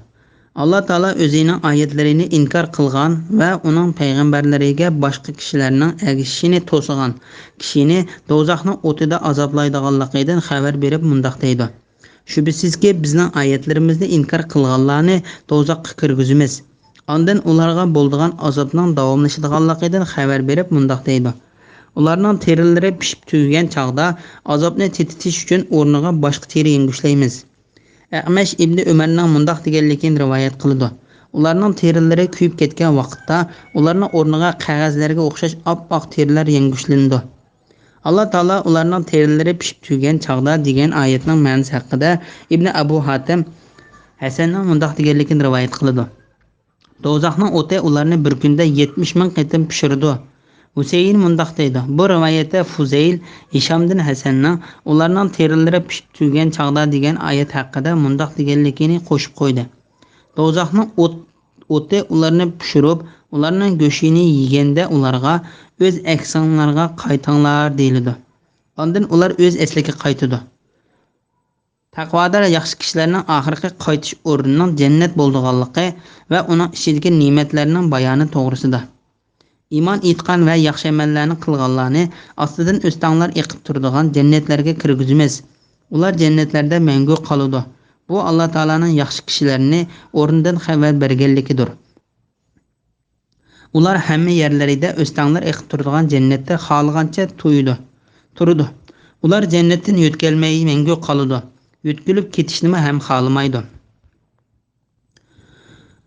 ئاللا تائالا ئۆزىنىڭ ئايەتلىرىنى ئىنكار قىلغان ۋە ئۇنىڭ پەيغەمبەرلىرىگە باشقا كىشىلەرنىڭ ئەگىشىشىنى توسىغان كىشىنى دوزاخنىڭ ئوتىدا ئازابلايدىغانلىقىدىن خەۋەر بېرىپ مۇنداق دەيدۇ: شۈبھىسىزكى، بىزنىڭ ئايەتلىرىمىزنى ئىنكار قىلغانلارنى دوزاخقا كىرگۈزىمىز. ئاندىن ئۇلارغا بولىدىغان ئازابنىڭ داۋاملىشىدىغانلىقىدىن خەۋەر بېرىپ مۇنداق دەيدۇ: ئۇلارنىڭ تېرىلىرى پىشىپ تۈگىگەن چاغدا ئازابنى تېتىتىش ئۈچۈن ئورنىغا باشقا تېرە يەڭگۈشلەيمىز. ئەئمەش ئىبنى ئۆمەرنىڭ مۇنداق دېگەنلىكىنى رىۋايەت قىلىدۇ: ئۇلارنىڭ تېرىلىرى كۆيۈپ كەتكەن ۋاقىتتا، ئۇلارنىڭ ئورنىغا قەغەزلەرگە ئوخشاش ئاپئاق تېرىلەر يەڭگۈشلىنىدۇ. ئاللا تائالا ئۇلارنىڭ تېرىلىرى پىشىپ تۈگىگەن چاغدا دېگەن ئايەتنىڭ مەنىسى ھەققىدە ئىبنى ئەبۇ ھاتىم ھەسەننىڭ مۇنداق دېگەنلىكىنى رىۋايەت قىلىدۇ: دوزاخنىڭ ئوتى ئۇلارنى بىر كۈندە يەتمىش مىڭ قېتىم پىشۇرىدۇ. ھۈسەيىن مۇنداق دەيدۇ: بۇ رىۋايەتتە فۇزەيل ھىشامدىن ھەسەننىڭ ئۇلارنىڭ تېرىلىرى پىشىپ تۈگىگەن چاغدا دېگەن ئايەت ھەققىدە مۇنداق دېگەنلىكىنى قوشۇپ قويدى: دوزاخنىڭ ئوت-، ئوتى ئۇلارنى پىشۇرۇپ، ئۇلارنىڭ گۆشىنى يېگەندە ئۇلارغا، ئۆز ئەكسىڭلارغا قايتىڭلار، دېيىلىدۇ. ئاندىن ئۇلار ئۆز ئەسلىگە قايتىدۇ. تەقۋادار ياخشى كىشىلەرنىڭ ئاخىرقى قايتىش ئورنىنىڭ جەننەت بولىدىغانلىقى ۋە ئۇنىڭ ئىچىدىكى نېمەتلەرنىڭ بايانى توغرىسىدا. ئىمان ئېيتقان ۋە ياخشى ئەمەللەرنى قىلغانلارنى ئاستىدىن ئۆستەڭلار ئېقىپ تۇرىدىغان جەننەتلەرگە كىرگۈزىمىز. ئۇلار جەننەتلەردە مەڭگۈ قالىدۇ. بۇ ئاللا تائالانىڭ ياخشى كىشىلەرنى ئورنىدىن خەۋەر بەرگەنلىكىدۇر. ئۇلار ھەممە يەرلىرىدە ئۆستەڭلەر ئېقىپ تۇرىدىغان جەننەتتە خالىغانچە تويىدۇ، تۇرىدۇ. ئۇلار جەننەتتىن يۆتكەلمەي مەڭگۈ قالىدۇ. يۆتكىلىپ كېتىشنىمۇ ھەم خالىمايدۇ.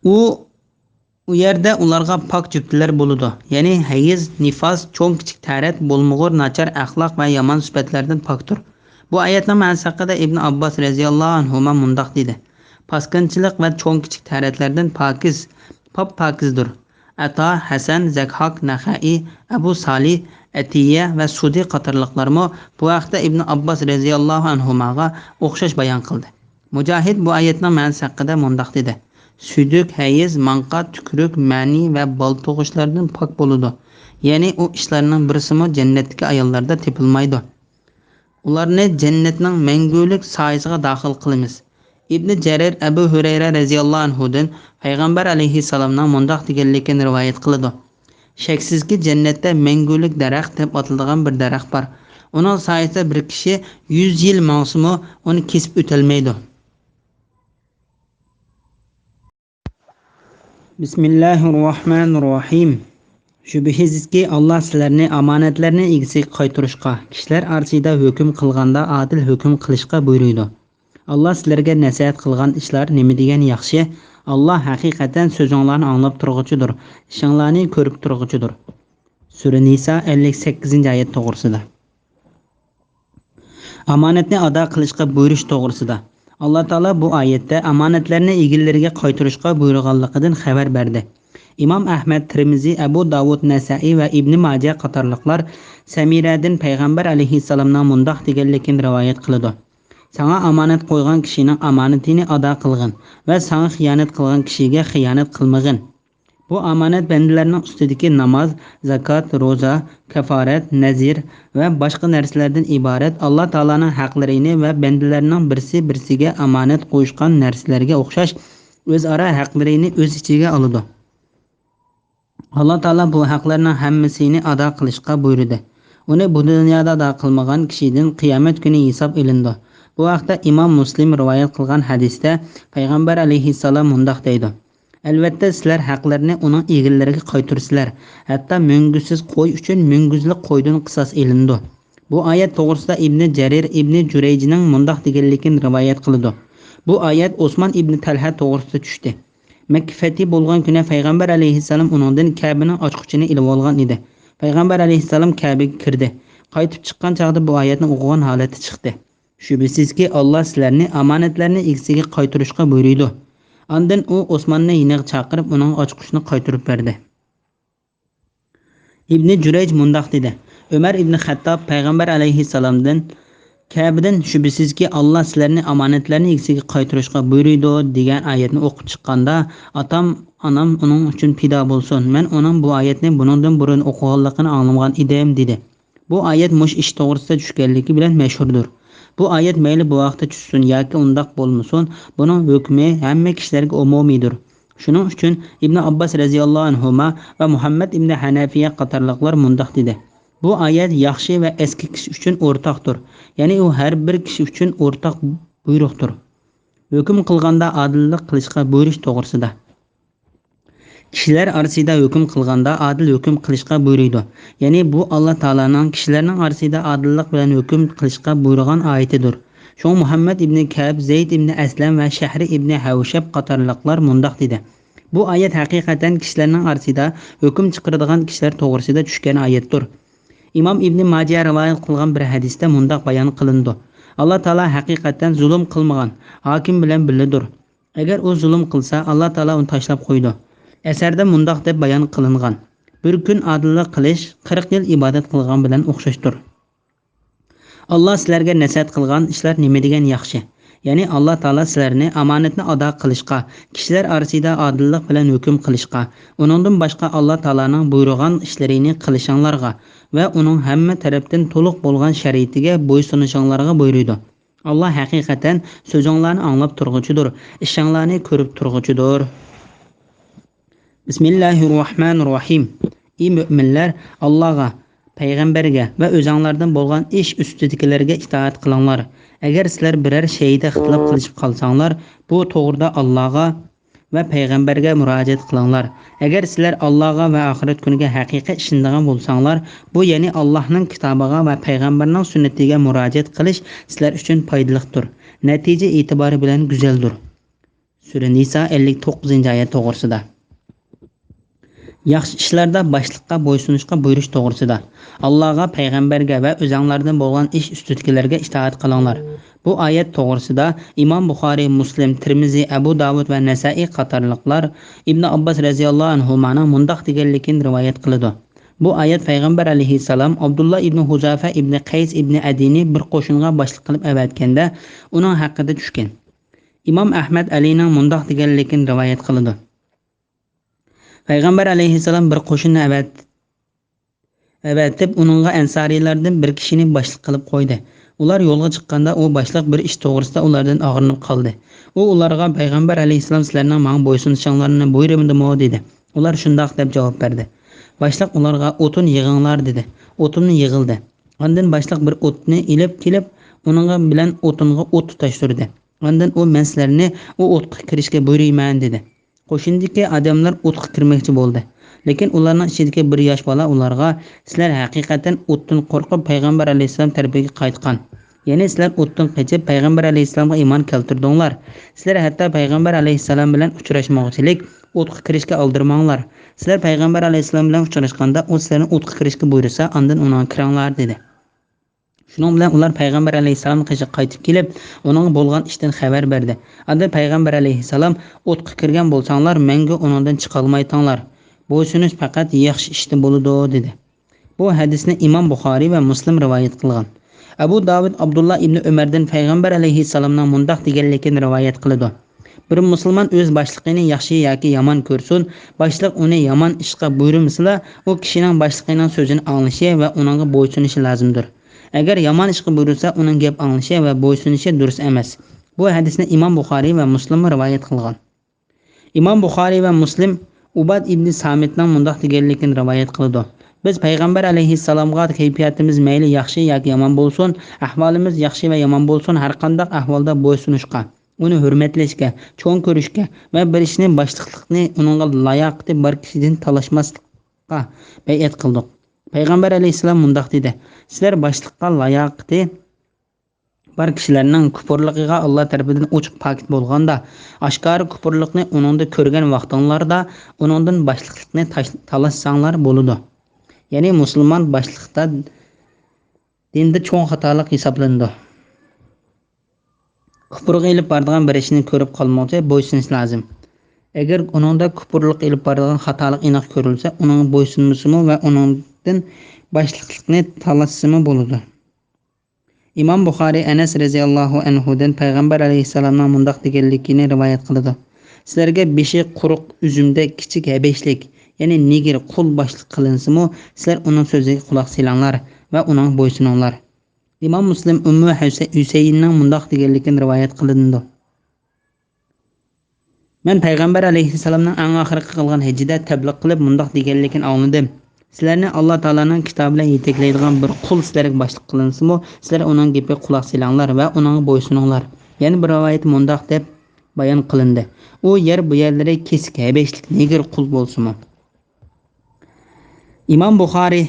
ئۇ، ئۇ يەردە ئۇلارغا پاك جۈپتىلەر بولىدۇ. يەنى ھەيز، نىفاس، چوڭ-كىچىك تەرەت، بولمىغۇر، ناچار ئەخلاق ۋە يامان سۈپەتلەردىن پاكتۇر. بۇ ئايەتنىڭ مەنىسى ھەققىدە ئىبن ئابباس رەزىياللاھۇ ئەنھۇما مۇنداق دېدى: پاسكىنچىلىق ۋە چوڭ-كىچىك تەرەتلەردىن پاكىز، پاپ-پاكىزدۇر. ئەتا، ھەسەن، زەكھاك، نەخەئى، ئەبۇ سالىھ، ئەتىيە ۋە سۇدى قاتارلىقلارمۇ بۇ ھەقتە ئىبن ئابباس رەزىياللاھۇ ئەنھۇماغا ئوخشاش بايان قىلدى. مۇجاھىد بۇ ئايەتنىڭ مەنىسى ھەققىدە مۇنداق دېدى: سۈيدۈك، ھەيز، ماڭقا، تۈكرۈك، مەنى ۋە بال تۇغۇشلاردىن پاك بولىدۇ. يەنى ئۇ ئىشلارنىڭ بىرسىمۇ جەننەتتىكى ئاياللاردا تېپىلمايدۇ. ئۇلارنى جەننەتنىڭ مەڭگۈلۈك سايىسىغا داخىل قىلىمىز. ئىبنى جەرىر ئەبۇ ھۈرەيرە رەزىياللاھۇ ئەنھۇدىن پەيغەمبەر ئەلەيھىسسالامنىڭ مۇنداق دېگەنلىكىنى رىۋايەت قىلىدۇ: شەكسىزكى، جەننەتتە مەڭگۈلۈك دەرەخ دەپ ئاتىلىدىغان بىر دەرەخ بار. ئۇنىڭ سايىسىدا بىر كىشى يۈز يىل ماڭسىمۇ، ئۇنى كېسىپ ئۆتەلمەيدۇ. بىسمىللاھىررەھمانىررەھىم. شۈبھىسىزكى، ئاللا سىلەرنى ئامانەتلەرنى ئىگىسىگە قايتۇرۇشقا، كىشىلەر ئارىسىدا ھۆكۈم قىلغاندا ئادىل ھۆكۈم قىلىشقا بۇيرۇيدۇ. ئاللا سىلەرگە نەسىھەت قىلغان ئىشلار نېمە دېگەن ياخشى! ئاللا ھەقىقەتەن سۆزۈڭلارنى ئاڭلاپ تۇرغۇچىدۇر، ئىشىڭلارنى كۆرۈپ تۇرغۇچىدۇر. سۈرە نىسا، ئەللىك سەككىزىنچى ئايەت توغرىسىدا. ئامانەتنى ئادا قىلىشقا بۇيرۇش توغرىسىدا. ئاللا تائالا بۇ ئايەتتە ئامانەتلەرنى ئىگىلىرىگە قايتۇرۇشقا بۇيرۇغانلىقىدىن خەۋەر بەردى. ئىمام ئەھمەد، تىرمىزى، ئەبۇ داۋۇد، نەسائىي ۋە ئىبنى ماجە قاتارلىقلار سەمىرەدىن پەيغەمبەر ئەلەيھىسسالامنىڭ مۇنداق دېگەنلىكىنى رىۋايەت قىلىدۇ: ساڭا ئامانەت قويغان كىشىنىڭ ئامانىتىنى ئادا قىلغىن ۋە ساڭا خىيانەت قىلغان كىشىگە خىيانەت قىلمىغىن. بۇ ئامانەت بەندىلەرنىڭ ئۈستىدىكى ناماز، زاكات، روزا، كافارەت، نەزىر ۋە باشقا نەرسىلەردىن ئىبارەت ئاللا تائالانىڭ ھەقلىرىنى ۋە بەندىلەرنىڭ بىرسى بىرسىگە ئامانەت قويۇشقان نەرسىلەرگە ئوخشاش ئۆزئارا ھەقلىرىنى ئۆز ئىچىگە ئالىدۇ. ئاللا تائالا بۇ ھەقلەرنىڭ ھەممىسىنى ئادا قىلىشقا بۇيرۇدى. ئۇنى بۇ دۇنيادا ئادا قىلمىغان كىشىدىن قىيامەت كۈنى ھېساب ئېلىنىدۇ. بۇ ھەقتە ئىمام مۇسلىم رىۋايەت قىلغان ھەدىستە پەيغەمبەر ئەلەيھىسسالام مۇنداق دەيدۇ: ئەلۋەتتە، سىلەر ھەقلەرنى ئۇنىڭ ئىگىلىرىگە قايتۇرىسىلەر، ھەتتا مۈڭگۈزسىز قوي ئۈچۈن مۈڭگۈزلۈك قويدىن قىساس ئېلىنىدۇ. بۇ ئايەت توغرىسىدا ئىبنى جەرىر ئىبنى جۇرەيجنىڭ مۇنداق دېگەنلىكىنى رىۋايەت قىلىدۇ: بۇ ئايەت ئوسمان ئىبنى تەلھە توغرىسىدا چۈشتى. مەككە فەتھى بولغان كۈنى پەيغەمبەر ئەلەيھىسسالام ئۇنىڭدىن كەبىنىڭ ئاچقۇچىنى ئېلىۋالغان ئىدى. پەيغەمبەر ئەلەيھىسسالام كەبىگە كىردى. قايتىپ چىققان چاغدا بۇ ئايەتنى ئوقۇغان ھالەتتە چىقتى. شۈبھىسىزكى، ئاللا سىلەرنى ئامانەتلەرنى ئىگىسىگە قايتۇرۇشقا بۇيرۇيدۇ. ئاندىن ئۇ ئوسماننى يېنىغا چاقىرىپ، ئۇنىڭغا ئاچقۇچنى قايتۇرۇپ بەردى. ئىبنى جۇرەيج مۇنداق دېدى: ئۆمەر ئىبنى خەتتاب پەيغەمبەر ئەلەيھىسسالامدىن، كەبىدىن، شۈبھىسىزكى، ئاللا سىلەرنى ئامانەتلەرنى ئىگىسىگە قايتۇرۇشقا بۇيرۇيدۇ، دېگەن ئايەتنى ئوقۇپ چىققاندا، ئاتام، ئانام ئۇنىڭ ئۈچۈن پىدا بولسۇن، مەن ئۇنىڭ بۇ ئايەتنى بۇنىڭدىن بۇرۇن ئوقۇغانلىقىنى ئاڭلىمىغان ئىدىم، دېدى. بۇ ئايەت مۇشۇ ئىش توغرىسىدا چۈشكەنلىكى بىلەن مەشھۇردۇر. بۇ ئايەت مەيلى بۇ ۋاقىتتا چۈشسۇن ياكى ئۇنداق بولمىسۇن، بۇنىڭ ھۆكمى ھەممە كىشىلەرگە ئومۇمىيدۇر. شۇنىڭ ئۈچۈن ئىبنى ئابباس رەزىياللاھۇ ئەنھۇما ۋە مۇھەممەد ئىبنى ھەنەفىيە قاتارلىقلار مۇنداق دېدى: بۇ ئايەت ياخشى ۋە ئەسكى كىشى ئۈچۈن ئورتاقتۇر، يەنى ئۇ ھەر بىر كىشى ئۈچۈن ئورتاق بۇيرۇقتۇر. ھۆكۈم قىلغاندا ئادىللىق قىلىشقا بۇيرۇش توغرىسىدا. كىشىلەر ئارىسىدا ھۆكۈم قىلغاندا ئادىل ھۆكۈم قىلىشقا بۇيرۇيدۇ. يەنى بۇ ئاللا تائالانىڭ كىشىلەرنىڭ ئارىسىدا ئادىللىق بىلەن ھۆكۈم قىلىشقا بۇيرۇغان ئايىتىدۇر. شۇڭا مۇھەممەد ئىبنى كەب، زەيد ئىبنى ئەسلەم ۋە شەھرى ئىبنى ھەۋشەب قاتارلىقلار مۇنداق دېدى: بۇ ئايەت ھەقىقەتەن كىشىلەرنىڭ ئارىسىدا ھۆكۈم چىقىرىدىغان كىشىلەر توغرىسىدا چۈشكەن ئايەتتۇر. ئىمام ئىبنى ماجە رىۋايەت قىلغان بىر ھەدىستە مۇنداق بايان قىلىنىدۇ: ئاللا تائالا ھەقىقەتەن زۇلۇم قىلمىغان، ھاكىم بىلەن بىللىدۇر. ئەگەر ئۇ زۇلۇم قىلسا، ئاللا تائالا ئۇنى تاشلاپ قويىدۇ. ئەسەردە مۇنداق دەپ بايان قىلىنغان: بىر كۈن ئادىللىق قىلىش قىرىق يىل ئىبادەت قىلغان بىلەن ئوخشاشتۇر. ئاللا سىلەرگە نەسىھەت قىلغان ئىشلار نېمە دېگەن ياخشى! يەنى ئاللا تائالا سىلەرنى ئامانەتنى ئادا قىلىشقا، كىشىلەر ئارىسىدا ئادىللىق بىلەن ھۆكۈم قىلىشقا، ئۇنىڭدىن باشقا ئاللا تائالانىڭ بۇيرۇغان ئىشلىرىنى قىلىشىڭلارغا ۋە ئۇنىڭ ھەممە تەرەپتىن تولۇق بولغان شەرىئىتىگە بويسۇنۇشۇڭلارغا بۇيرۇيدۇ. ئاللا ھەقىقەتەن سۆزۈڭلارنى ئاڭلاپ تۇرغۇچىدۇر، ئىشىڭلارنى كۆرۈپ تۇرغۇچىدۇر. بىسمىللاھىررەھمانىررەھىم. ئى مۆمىنلەر، ئاللاغا، پەيغەمبەرگە ۋە ئۆزەڭلاردىن بولغان ئىش ئۈستىدىكىلەرگە ئىتائەت قىلىڭلار. ئەگەر سىلەر بىرەر شەيئىدە ئىختىلاپ قىلىشىپ قالساڭلار، بۇ توغرىدا ئاللاغا ۋە پەيغەمبەرگە مۇراجىئەت قىلىڭلار. ئەگەر سىلەر ئاللاغا ۋە ئاخىرەت كۈنىگە ھەقىقىي ئىشىنىدىغان بولساڭلار، بۇ يەنى ئاللاھنىڭ كىتابىغا ۋە پەيغەمبەرنىڭ سۈننىتىگە مۇراجىئەت قىلىش سىلەر ئۈچۈن پايدىلىقتۇر. نەتىجە ئېتىبارى بىلەن گۈزەلدۇر. سۈرە نىسا، ئەللىك توققۇزىنچى ئايەت توغرىسىدا. ياخشى ئىشلاردا باشلىققا بويسۇنۇشقا بۇيرۇش توغرىسىدا. ئاللاغا، پەيغەمبەرگە ۋە ئۆزەڭلاردىن بولغان ئىش ئۈستىدىكىلەرگە ئىتائەت قىلىڭلار. بۇ ئايەت توغرىسىدا ئىمام بۇخارىي، مۇسلىم، تىرمىزى، ئەبۇ داۋۇد ۋە نەسائىي قاتارلىقلار ئىبنى ئابباس رەزىياللاھۇ ئەنھۇمانىڭ مۇنداق دېگەنلىكىنى رىۋايەت قىلىدۇ: بۇ ئايەت پەيغەمبەر ئەلەيھىسسالام ئابدۇللا ئىبنى ھۇزافە ئىبنى قەيس ئىبنى ئەدىنى بىر قوشۇنغا باشلىق قىلىپ ئەۋەتكەندە، ئۇنىڭ ھەققىدە چۈشكەن. ئىمام ئەھمەد ئەلىنىڭ مۇنداق دېگەنلىكىنى رىۋايەت قىلىدۇ: پەيغەمبەر ئەلەيھىسسالام بىر قوشۇننى ئەۋەت-، ئەۋەتىپ، ئۇنىڭغا ئەنسارىيلاردىن بىر كىشىنى باشلىق قىلىپ قويدى. ئۇلار يولغا چىققاندا، ئۇ باشلىق بىر ئىش توغرىسىدا ئۇلاردىن ئاغرىنىپ قالدى. ئۇ ئۇلارغا، پەيغەمبەر ئەلەيھىسسالام سىلەرنىڭ ماڭا بويسۇنۇشۇڭلارنى بۇيرۇمىدىمۇ؟ دېدى. ئۇلار شۇنداق دەپ جاۋاب بەردى. باشلىق ئۇلارغا، ئوتۇن يىغىڭلار، دېدى. ئوتۇننى يىغىلدى. ئاندىن باشلىق بىر ئوتنى ئېلىپ كېلىپ، ئۇنىڭ بىلەن ئوتۇنغا ئوت تۇتاشتۇردى. ئاندىن ئۇ، مەن سىلەرنى ئۇ ئوتقا كىرىشكە بۇيرۇيمەن، دېدى. قوشۇندىكى ئادەملەر ئوتقا كىرمەكچى بولدى. لېكىن ئۇلارنىڭ ئىچىدىكى بىر ياش بالا ئۇلارغا، سىلەر ھەقىقەتەن ئوتتىن قورقۇپ پەيغەمبەر ئەلەيھىسسالام تەرىپىگە قايتقان. يەنى سىلەر ئوتتىن قېچىپ پەيغەمبەر ئەلەيھىسسالامغا ئىمان كەلتۈردۈڭلار. سىلەر ھەتتا پەيغەمبەر ئەلەيھىسسالام بىلەن ئۇچراشمىغۇچىلىك ئوتقا كىرىشكە ئالدىرىماڭلار. سىلەر پەيغەمبەر ئەلەيھىسسالام بىلەن ئۇچراشقاندا ئۇ سىلەرنى ئوتقا كىرىشكە بۇيرۇسا، ئاندىن ئۇنىڭغا كىرىڭلار، دېدى. شۇنىڭ بىلەن ئۇلار پەيغەمبەر ئەلەيھىسسالامنىڭ قېشىغا قايتىپ كېلىپ، ئۇنىڭغا بولغان ئىشتىن خەۋەر بەردى. ئاندىن پەيغەمبەر ئەلەيھىسسالام، ئوتقا كىرگەن بولساڭلار، مەڭگۈ ئۇنىڭدىن چىقالمايتىڭلار. بويسۇنۇش پەقەت ياخشى ئىشتىن بولىدۇ، دېدى. بۇ ھەدىسنى ئىمام بۇخارىي ۋە مۇسلىم رىۋايەت قىلغان. ئەبۇ داۋۇد ئابدۇللا ئىبنى ئۆمەردىن پەيغەمبەر ئەلەيھىسسالامنىڭ مۇنداق دېگەنلىكىنى رىۋايەت قىلىدۇ: بىر مۇسۇلمان ئۆز باشلىقىنى ياخشى ياكى يامان كۆرسۇن، باشلىق ئۇنى يامان ئىشقا بۇيرۇمىسىلا، ئۇ كىشىنىڭ باشلىقىنىڭ سۆزىنى ئاڭلىشى ۋە ئۇنىڭغا بويسۇنۇشى لازىمدۇر. ئەگەر يامان ئىشقا بۇيرۇسا، ئۇنىڭ گەپ ئاڭلىشى ۋە بويسۇنۇشى دۇرۇس ئەمەس. بۇ ھەدىسنى ئىمام بۇخارىي ۋە مۇسلىم رىۋايەت قىلغان. ئىمام بۇخارىي ۋە مۇسلىم ئۇباد ئىبنى سامىتنىڭ مۇنداق دېگەنلىكىنى رىۋايەت قىلىدۇ: بىز پەيغەمبەر ئەلەيھىسسالامغا كەيپىياتىمىز مەيلى ياخشى ياكى يامان بولسۇن، ئەھۋالىمىز ياخشى ۋە يامان بولسۇن، ھەرقانداق ئەھۋالدا بويسۇنۇشقا، ئۇنى ھۆرمەتلەشكە، چوڭ كۆرۈشكە ۋە بىر ئىشنى باشلىقلىقنى ئۇنىڭغا لاياقىتى بار كىشىدىن تالاشماسلىققا بەيئەت قىلدۇق. پەيغەمبەر ئەلەيھىسسالام مۇنداق دېدى: سىلەر باشلىققا لاياقىتى بار كىشىلەرنىڭ كۇپۇرلۇقىغا ئاللا تەرىپىدىن ئوچۇق پاكىت بولغاندا، ئاشكارا كۇپۇرلۇقنى ئۇنىڭدا كۆرگەن ۋاقتىڭلاردا ئۇنىڭدىن باشلىقلىقنى تاش-، تالاشساڭلار بولىدۇ. يەنى مۇسۇلمان باشلىقتا دىندا چوڭ خاتالىق ھېسابلىنىدۇ. كۇپۇرغا ئېلىپ بارىدىغان بىر ئىشنى كۆرۈپ قالمىغۇچە بويسۇنۇش لازىم. ئەگەر ئۇنىڭدا كۇپۇرلۇق ئېلىپ بارىدىغان خاتالىق ئېنىق كۆرۈلسە، ئۇنىڭغا بويسۇنمىسىمۇ ۋە ئۇنىڭدىن باشلىقلىقنى تالاشسىمۇ بولىدۇ. ئىمام بۇخارىي ئەنەس رەزىياللاھۇ ئەنھۇدىن پەيغەمبەر ئەلەيھىسسالامنىڭ مۇنداق دېگەنلىكىنى رىۋايەت قىلىدۇ: سىلەرگە بېشى قۇرۇق ئۈزۈمدەك كىچىك ھەبەشلىك، يەنى نېگىر قۇل باشلىق قىلىنسىمۇ، سىلەر ئۇنىڭ سۆزىگە قۇلاق سېلىڭلار ۋە ئۇنىڭغا بويسۇنۇڭلار. ئىمام مۇسلىم ئۇممۇ ھەسە-، ھۈسەيىننىڭ مۇنداق دېگەنلىكىنى رىۋايەت قىلىنىدۇ: مەن پەيغەمبەر ئەلەيھىسسالامنىڭ ئەڭ ئاخىرقى قىلغان ھەججىدە تەبلىغ قىلىپ مۇنداق دېگەنلىكىنى ئاڭلىدىم: سىلەرنى ئاللا تائالانىڭ كىتابى بىلەن يېتەكلەيدىغان بىر قۇل سىلەرگە باشلىق قىلىنسىمۇ، سىلەر ئۇنىڭ گېپىگە قۇلاق سېلىڭلار ۋە ئۇنىڭغا بويسۇنۇڭلار. يەنە بىر رىۋايەتتە مۇنداق دەپ بايان قىلىندى: ئۇ يەر بۇ يەرلىرى كېسىك ھەبەشلىك نېگىر قۇل بولسىمۇ. ئىمام بۇخارىي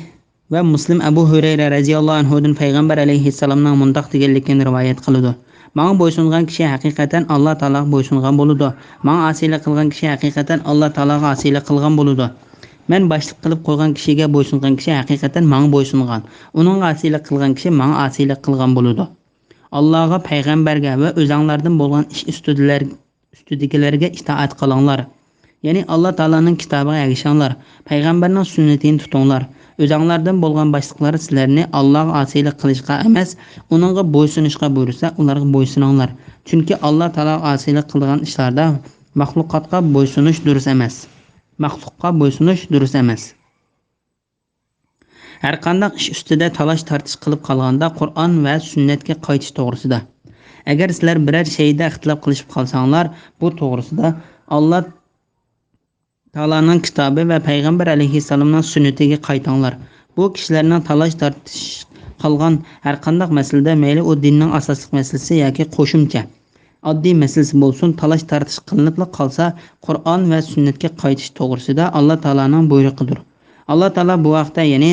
ۋە مۇسلىم ئەبۇ ھۇرەيرە رەزىياللاھۇ ئەنھۇدىن پەيغەمبەر ئەلەيھىسسالامنىڭ مۇنداق دېگەنلىكىنى رىۋايەت قىلىدۇ: ماڭا بويسۇنغان كىشى ھەقىقەتەن ئاللا تائالاغا بويسۇنغان بولىدۇ. ماڭا ئاسىيلىق قىلغان كىشى ھەقىقەتەن ئاللا تائالاغا ئاسىيلىق قىلغان بولىدۇ. مەن باشلىق قىلىپ قويغان كىشىگە بويسۇنغان كىشى ھەقىقەتەن ماڭا بويسۇنغان. ئۇنىڭغا ئاسىيلىق قىلغان كىشى ماڭا ئاسىيلىق قىلغان بولىدۇ. ئاللاغا، پەيغەمبەرگە ۋە ئۆزەڭلاردىن بولغان ئىش ئۈستىدىلەر-، ئۈستىدىكىلەرگە ئىتائەت قىلىڭلار. يەنى ئاللا تائالانىڭ كىتابىغا ئەگىشىڭلار، پەيغەمبەرنىڭ سۈننىتىنى تۇتۇڭلار. ئۆزەڭلاردىن بولغان باشلىقلار سىلەرنى ئاللاغا ئاسىيلىق قىلىشقا ئەمەس، ئۇنىڭغا بويسۇنۇشقا بۇيرۇسا، ئۇلارغا بويسۇنۇڭلار. چۈنكى ئاللا تائالاغا ئاسىيلىق قىلىدىغان ئىشلاردا مەخلۇقاتقا بويسۇنۇش دۇرۇس ئەمەس. مەخلۇققا بويسۇنۇش دۇرۇس ئەمەس. ھەرقانداق ئىش ئۈستىدە تالاش-تارتىش قىلىپ قالغاندا، قۇرئان ۋە سۈننەتكە قايتىش توغرىسىدا. ئەگەر سىلەر بىرەر شەيئىدە ئىختىلاپ قىلىشىپ قالساڭلار، بۇ توغرىسىدا ئاللا تائالانىڭ كىتابى ۋە پەيغەمبەر ئەلەيھىسسالامنىڭ سۈننىتىگە قايتىڭلار. بۇ كىشىلەرنىڭ تالاش-تارتىش قىلغان ھەرقانداق مەسىلىدە، مەيلى ئۇ دىننىڭ ئاساسلىق مەسىلىسى ياكى قوشۇمچە ئاددىي مەسىلىسى بولسۇن، تالاش-تارتىش قىلىنىپلا قالسا، قۇرئان ۋە سۈننەتكە قايتىش توغرىسىدا ئاللا تائالانىڭ بۇيرۇقىدۇر. ئاللا تائالا بۇ ھەقتە، يەنى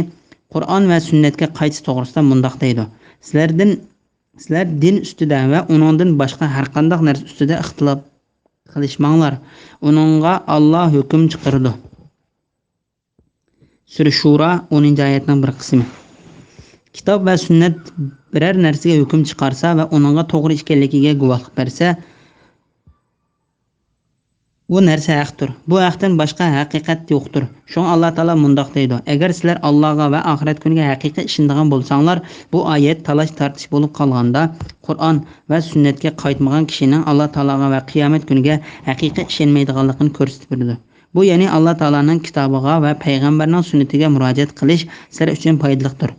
قۇرئان ۋە سۈننەتكە قايتىش توغرىسىدا مۇنداق دەيدۇ: سىلەردىن، سىلەر دىن ئۈستىدە ۋە ئۇنىڭدىن باشقا ھەرقانداق نەرسە ئۈستىدە ئىختىلاپ قىلىشماڭلار. ئۇنىڭغا ئاللا ھۆكۈم چىقىرىدۇ. سۈرە شۇرا، ئونىنچى ئايەتنىڭ بىر قىسمى. كىتاب ۋە سۈننەت بىرەر نەرسىگە ھۆكۈم چىقارسا ۋە ئۇنىڭغا توغرا ئىكەنلىكىگە گۇۋاھلىق بەرسە، ئۇ نەرسە ھەقتۇر. بۇ ھەقتىن باشقا ھەقىقەت يوقتۇر. شۇڭا ئاللا تائالا مۇنداق دەيدۇ: ئەگەر سىلەر ئاللاغا ۋە ئاخىرەت كۈنىگە ھەقىقىي ئىشىنىدىغان بولساڭلار، بۇ ئايەت تالاش-تارتىش بولۇپ قالغاندا، قۇرئان ۋە سۈننەتكە قايتمىغان كىشىنىڭ ئاللا تائالاغا ۋە قىيامەت كۈنىگە ھەقىقىي ئىشەنمەيدىغانلىقىنى كۆرسىتىپ بېرىدۇ. بۇ، يەنى ئاللا تائالانىڭ كىتابىغا ۋە پەيغەمبەرنىڭ سۈننىتىگە مۇراجىئەت قىلىش سىلەر ئۈچۈن پايدىلىقتۇر.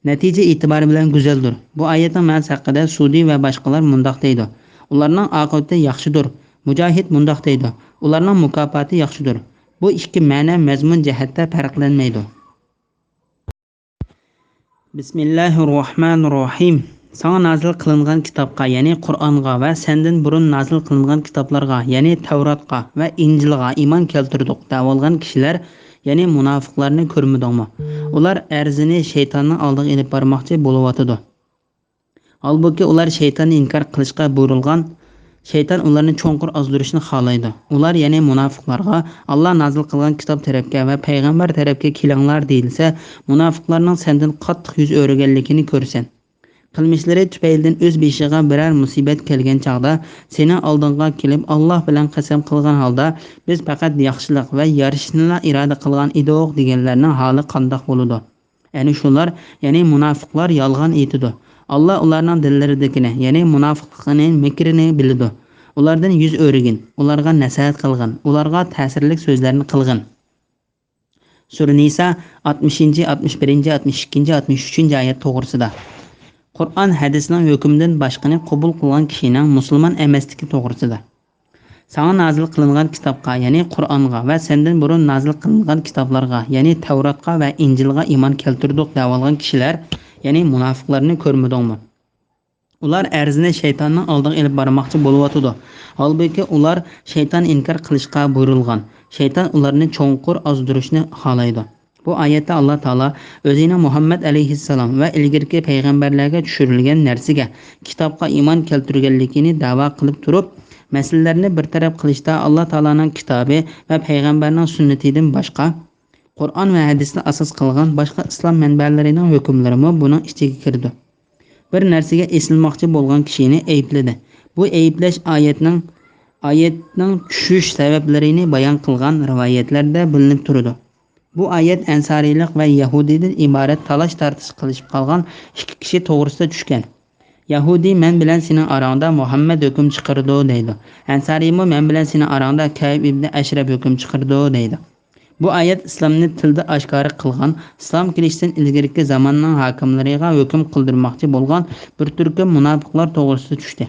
نەتىجە ئېتىبارى بىلەن گۈزەلدۇر. بۇ ئايەتنىڭ مەنىسى ھەققىدە سۇدى ۋە باشقىلار مۇنداق دەيدۇ: ئۇلارنىڭ ئاقىۋىتى ياخشىدۇر. مۇجاھىد مۇنداق دەيدۇ: ئۇلارنىڭ مۇكاپاتى ياخشىدۇر. بۇ ئىككى مەنە مەزمۇن جەھەتتە پەرقلەنمەيدۇ. بىسمىللاھىررەھمانىررەھىم. ساڭا نازىل قىلىنغان كىتابقا، يەنى قۇرئانغا ۋە سەندىن بۇرۇن نازىل قىلىنغان كىتابلارغا، يەنى تەۋراتقا ۋە ئىنجىلغا ئىمان كەلتۈردۇق دەۋالغان كىشىلەر، يەنى مۇناپىقلارنى كۆرمىدىڭمۇ؟ ئۇلار ئەرزىنى شەيتاننىڭ ئالدىغا ئېلىپ بارماقچى بولۇۋاتىدۇ. ھالبۇكى، ئۇلار شەيتاننى ئىنكار قىلىشقا بۇيرۇلغان، شەيتان ئۇلارنى چوڭقۇر ئازدۇرۇشنى خالايدۇ. ئۇلار، يەنى مۇناپىقلارغا، ئاللا نازىل قىلغان كىتاب تەرەپكە ۋە پەيغەمبەر تەرەپكە كېلىڭلار دېيىلسە، مۇناپىقلارنىڭ سەندىن قاتتىق يۈز ئۆرۈگەنلىكىنى كۆرىسەن. قىلمىشلىرى تۈپەيلىدىن ئۆز بېشىغا بىرەر مۇسىبەت كەلگەن چاغدا، سېنىڭ ئالدىڭغا كېلىپ، ئاللا بىلەن قەسەم قىلغان ھالدا، بىز پەقەت ياخشىلىق ۋە يارىشىشنىلا ئىرادە قىلغان ئىدۇق، دېگەنلەرنىڭ ھالى قانداق بولىدۇ؟ ئەنە شۇلار، يەنى مۇناپىقلار يالغان ئېيتىدۇ. ئاللا ئۇلارنىڭ دىللىرىدىكىنى، يەنى مۇناپىقلىقىنى، مىكرىنى بىلىدۇ. ئۇلاردىن يۈز ئۆرۈگىن، ئۇلارغا نەسىھەت قىلغىن، ئۇلارغا تەسىرلىك سۆزلەرنى قىلغىن. سۈرە نىسا، ئاتمىشىنچى، ئاتمىش بىرىنچى، ئاتمىش ئىككىنچى، ئاتمىش ئۈچىنچى ئايەت توغرىسىدا. قۇرئان ھەدىسنىڭ ھۆكمىدىن باشقىنى قوبۇل قىلغان كىشىنىڭ مۇسۇلمان ئەمەسلىكى توغرىسىدا. ساڭا نازىل قىلىنغان كىتابقا، يەنى قۇرئانغا ۋە سەندىن بۇرۇن نازىل قىلىنغان كىتابلارغا، يەنى تەۋراتقا ۋە ئىنجىلغا ئىمان كەلتۈردۇق دەۋالغان كىشىلەر، يەنى مۇناپىقلارنى كۆرمىدىڭمۇ؟ ئۇلار ئەرزىنى شەيتاننىڭ ئالدىغا ئېلىپ بارماقچى بولۇۋاتىدۇ. ھالبۇكى، ئۇلار شەيتان ئىنكار قىلىشقا بۇيرۇلغان. شەيتان ئۇلارنى چوڭقۇر ئازدۇرۇشنى خالايدۇ. بۇ ئايەتتە ئاللا تائالا ئۆزىنىڭ مۇھەممەد ئەلەيھىسسالام ۋە ئىلگىرىكى پەيغەمبەرلەرگە چۈشۈرۈلگەن نەرسىگە، كىتابقا ئىمان كەلتۈرگەنلىكىنى دەۋا قىلىپ تۇرۇپ، مەسىلىلەرنى بىر تەرەپ قىلىشتا ئاللا تائالانىڭ كىتابى ۋە پەيغەمبەرنىڭ سۈننىتىدىن باشقا، قۇرئان ۋە ھەدىسنى ئاساس قىلغان باشقا ئىسلام مەنبەلىرىنىڭ ھۆكۈملىرىمۇ بۇنىڭ ئىچىگە كىرىدۇ. بىر نەرسىگە ئېسىلماقچى بولغان كىشىنى ئەيىبلىدى. بۇ ئەيىبلەش ئايەتنىڭ، ئايەتنىڭ چۈشۈش سەۋەبلىرىنى بايان قىلغان رىۋايەتلەردە بىلىنىپ تۇرىدۇ. بۇ ئايەت ئەنسارىيلىق ۋە يەھۇدىيدىن ئىبارەت تالاش-تارتىش قىلىشىپ قالغان ئىككى كىشى توغرىسىدا چۈشكەن. يەھۇدىي مەن بىلەن سېنىڭ ئاراڭدا مۇھەممەد ھۆكۈم چىقىرىدۇ دەيدۇ. ئەنسارىيمۇ مەن بىلەن سېنىڭ ئاراڭدا كەئب ئىبنى ئەشرەپ ھۆكۈم چىقىرىدۇ دەيدۇ. بۇ ئايەت ئىسلامنى تىلدا ئاشكارا قىلغان، ئىسلام كېلىشتىن ئىلگىرىكى زاماننىڭ ھاكىملىرىغا ھۆكۈم قىلدۇرماقچى بولغان بىر تۈركۈم مۇناپىقلار توغرىسىدا چۈشتى،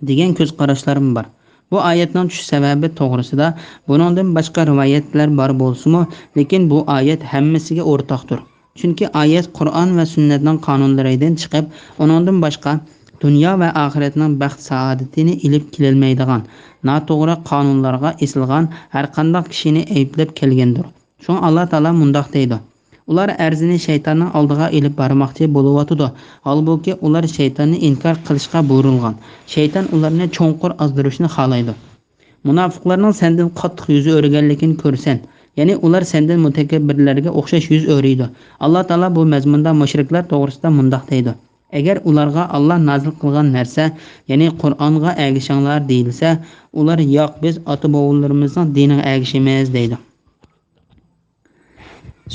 دېگەن كۆز قاراشلارمۇ بار. بۇ ئايەتنىڭ چۈشۈش سەۋەبى توغرىسىدا بۇنىڭدىن باشقا رىۋايەتلەر بار بولسىمۇ، لېكىن بۇ ئايەت ھەممىسىگە ئورتاقتۇر. چۈنكى ئايەت قۇرئان ۋە سۈننەتنىڭ قانۇنلىرىدىن چىقىپ، ئۇنىڭدىن باشقا دۇنيا ۋە ئاخىرەتنىڭ بەخت-سائادىتىنى ئېلىپ كېلەلمەيدىغان، ناتوغرا قانۇنلارغا ئېسىلغان ھەرقانداق كىشىنى ئەيىبلەپ كەلگەندۇر. شۇڭا ئاللا تائالا مۇنداق دەيدۇ: «ئۇلار ئەرزىنى شەيتاننىڭ ئالدىغا ئېلىپ بارماقچى بولۇۋاتىدۇ، ھالبۇكى، ئۇلار شەيتاننى ئىنكار قىلىشقا بۇيرۇلغان. شەيتان ئۇلارنى چوڭقۇر ئازدۇرۇشنى خالايدۇ.» مۇناپىقلارنىڭ سەندىن قاتتىق يۈز ئۆرۈگەنلىكىنى كۆرىسەن، يەنى ئۇلار سەندىن مۇتەكەببىرلەرگە ئوخشاش يۈز ئۆرۈيدۇ. ئاللا تائالا بۇ مەزمۇندا مۇشرىكلار توغرىسىدا مۇنداق دەيدۇ: «ئەگەر ئۇلارغا ئاللا نازىل قىلغان نەرسە، يەنى قۇرئانغا ئەگىشىڭلار دېيىلسە، ئۇلار ياق، بىز ئاتا-بوۋىلىرىمىزنىڭ دىنىغا ئەگىشىمىز» دەيدۇ.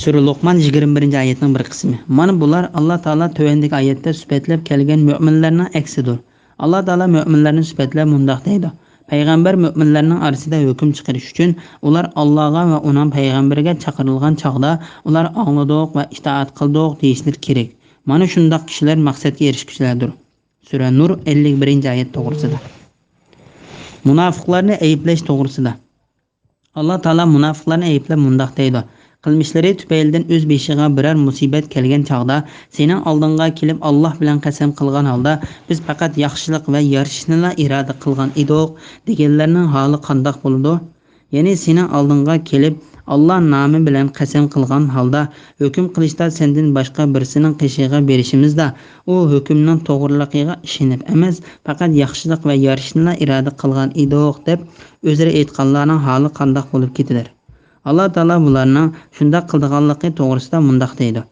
سۈرە لوقمان يىگىرمە بىرىنچى ئايەتنىڭ بىر قىسمى. مانا بۇلار ئاللا تائالا تۆۋەندىكى ئايەتتە سۈپەتلەپ كەلگەن مۆمىنلەرنىڭ ئەكسىدۇر. ئاللا تائالا مۆمىنلەرنى سۈپەتلەپ مۇنداق دەيدۇ: «پەيغەمبەر مۆمىنلەرنىڭ ئارىسىدا ھۆكۈم چىقىرىش ئۈچۈن ئۇلار ئاللاغا ۋە ئۇنىڭ پەيغەمبىرىگە چاقىرىلغان چاغدا ئۇلار ئاڭلىدۇق ۋە ئىتائەت قىلدۇق دېيىشلىرى كېرەك. مانا شۇنداق كىشىلەر مەقسەتكە ئېرىشكۈچىلەردۇر.» سۈرە نۇر ئەللىك بىرىنچى ئايەت توغرىسىدا. مۇناپىقلارنى ئەيىبلەش توغرىسىدا. ئاللا تائالا مۇناپىقلارنى ئەيىبلەپ مۇنداق دەيدۇ: «قىلمىشلىرى تۈپەيلىدىن ئۆز بېشىغا بىرەر مۇسىبەت كەلگەن چاغدا، سېنىڭ ئالدىڭغا كېلىپ، ئاللا بىلەن قەسەم قىلغان ھالدا، بىز پەقەت ياخشىلىق ۋە يارىشىشنىلا ئىرادە قىلغان ئىدۇق» دېگەنلەرنىڭ ھالى قانداق بولىدۇ؟ يەنى سېنىڭ ئالدىڭغا كېلىپ، ئاللا نامى بىلەن قەسەم قىلغان ھالدا، ھۆكۈم قىلىشتا سەندىن باشقا بىرسىنىڭ قېشىغا بېرىشىمىزدا، ئۇ ھۆكۈمنىڭ توغرىلىقىغا ئىشىنىپ ئەمەس، پەقەت ياخشىلىق ۋە يارىشىشنىلا ئىرادە قىلغان ئىدۇق، دەپ ئۆزرە ئېيتقانلارنىڭ ھالى قانداق بولۇپ كېتىدۇ؟ ئاللا تائالا بۇلارنىڭ شۇنداق قىلىدىغانلىقى توغرىسىدا مۇنداق دەيدۇ: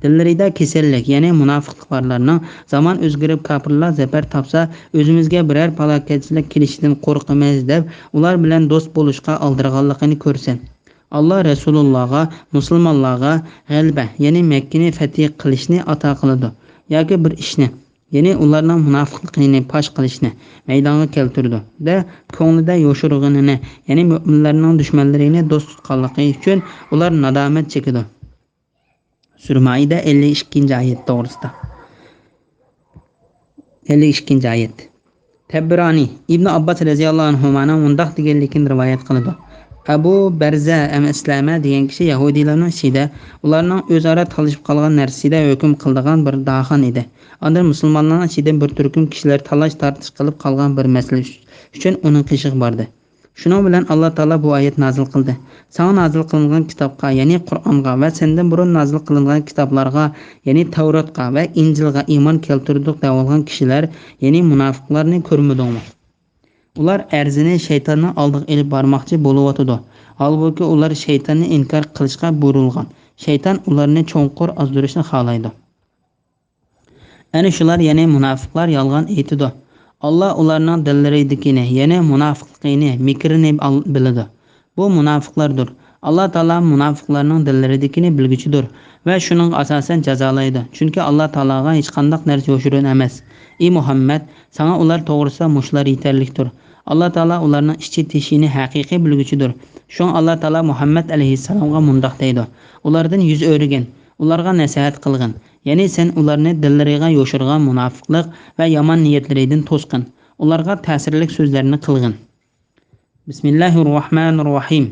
«دىللىرىدا كېسەللىك، يەنى مۇناپىقلىق بارلارنىڭ، زامان ئۆزگىرىپ، كاپىرلار زەپەر تاپسا، ئۆزىمىزگە بىرەر پالاكەتچىلىك كېلىشىدىن قورقىمىز، دەپ ئۇلار بىلەن دوست بولۇشقا ئالدىرىغانلىقىنى كۆرسەن. ئاللا رەسۇلۇللاغا، مۇسۇلمانلارغا غەلىبە، يەنى مەككىنى فەتھى قىلىشنى ئاتا قىلىدۇ، ياكى بىر ئىشنى، يەنى ئۇلارنىڭ مۇناپىقلىقىنى پاش قىلىشنى مەيدانغا كەلتۈرىدۇ، دە، كۆڭلىدە يوشۇرغىنىنى، يەنى مۆمىنلەرنىڭ دۈشمەنلىرىنى دوست تۇتقانلىقى ئۈچۈن ئۇلار نادامەت چېكىدۇ.» سۈرە مائىدە، ئەللىك ئىككىنچى ئايەت توغرىسىدا. ئەللىك ئىككىنچى ئايەت. تەببىرانى ئىبنى ئابباس رەزىياللاھۇ ئەنھۇمانىڭ مۇنداق دېگەنلىكىنى رىۋايەت قىلىدۇ: «ئەبۇ بەرزە ئەم ئەسلەمە دېگەن كىشى يەھۇدىيلارنىڭ ئىچىدە، ئۇلارنىڭ ئۆزئارا تالىشىپ قالغان نەرسىسىدە ھۆكۈم قىلىدىغان بىر داھان ئىدى. ئاندىن مۇسۇلمانلارنىڭ ئىچىدىن بىر تۈركۈم كىشىلەر تالاش-تارتىش قىلىپ قالغان بىر مەسىلە ئۈچۈن ئۇنىڭ قېشىغا باردى. شۇنىڭ بىلەن ئاللا تائالا بۇ ئايەت نازىل قىلدى: ساڭا نازىل قىلىنغان كىتابقا، يەنى قۇرئانغا ۋە سەندىن بۇرۇن نازىل قىلىنغان كىتابلارغا، يەنى تەۋراتقا ۋە ئىنجىلغا ئىمان كەلتۈردۇق دەۋالغان كىشىلەر، يەنى مۇناپىقلارنى كۆرمىدىڭمۇ؟ ئۇلار ئەرزىنى شەيتاننىڭ ئالدىغا ئېلىپ بارماقچى بولۇۋاتىدۇ. ھالبۇكى، ئۇلار شەيتاننى ئىنكار قىلىشقا بۇيرۇلغان. شەيتان ئۇلارنى چوڭقۇر ئازدۇرۇشنى خالايدۇ. ئەنە شۇلار، يەنى مۇناپىقلار يالغان ئېيتىدۇ. ئاللا ئۇلارنىڭ دىللىرىدىكىنى، يەنى مۇناپىقلىقىنى، مىكرىنى ئال-، بىلىدۇ. بۇ مۇناپىقلاردۇر. ئاللا تائالا مۇناپىقلارنىڭ دىللىرىدىكىنى بىلگۈچىدۇر. ۋە شۇنىڭغا ئاساسەن جازالايدۇ. چۈنكى ئاللا تائالاغا ھېچقانداق نەرسە يوشۇرۇن ئەمەس. ئى مۇھەممەد، ساڭا ئۇلار توغرىسىدا مۇشۇلار يېتەرلىكتۇر. ئاللا تائالا ئۇلارنىڭ ئىچى تېشىنى ھەقىقىي بىلگۈچىدۇر. شۇڭا ئاللا تائالا مۇھەممەد ئەلەيھىسسالامغا مۇنداق دەيدۇ: ئۇلاردىن يۈز ئۆرۈگىن، ئۇلارغا نەسىھەت قىلغىن. يەنى سەن ئۇلارنى دىللىرىغا يوشۇرغان مۇناپىقلىق ۋە يامان نىيەتلىرىدىن توسقىن. ئۇلارغا تەسىرلىك سۆزلەرنى قىلغىن. بىسمىللاھىررەھمانىررەھىم.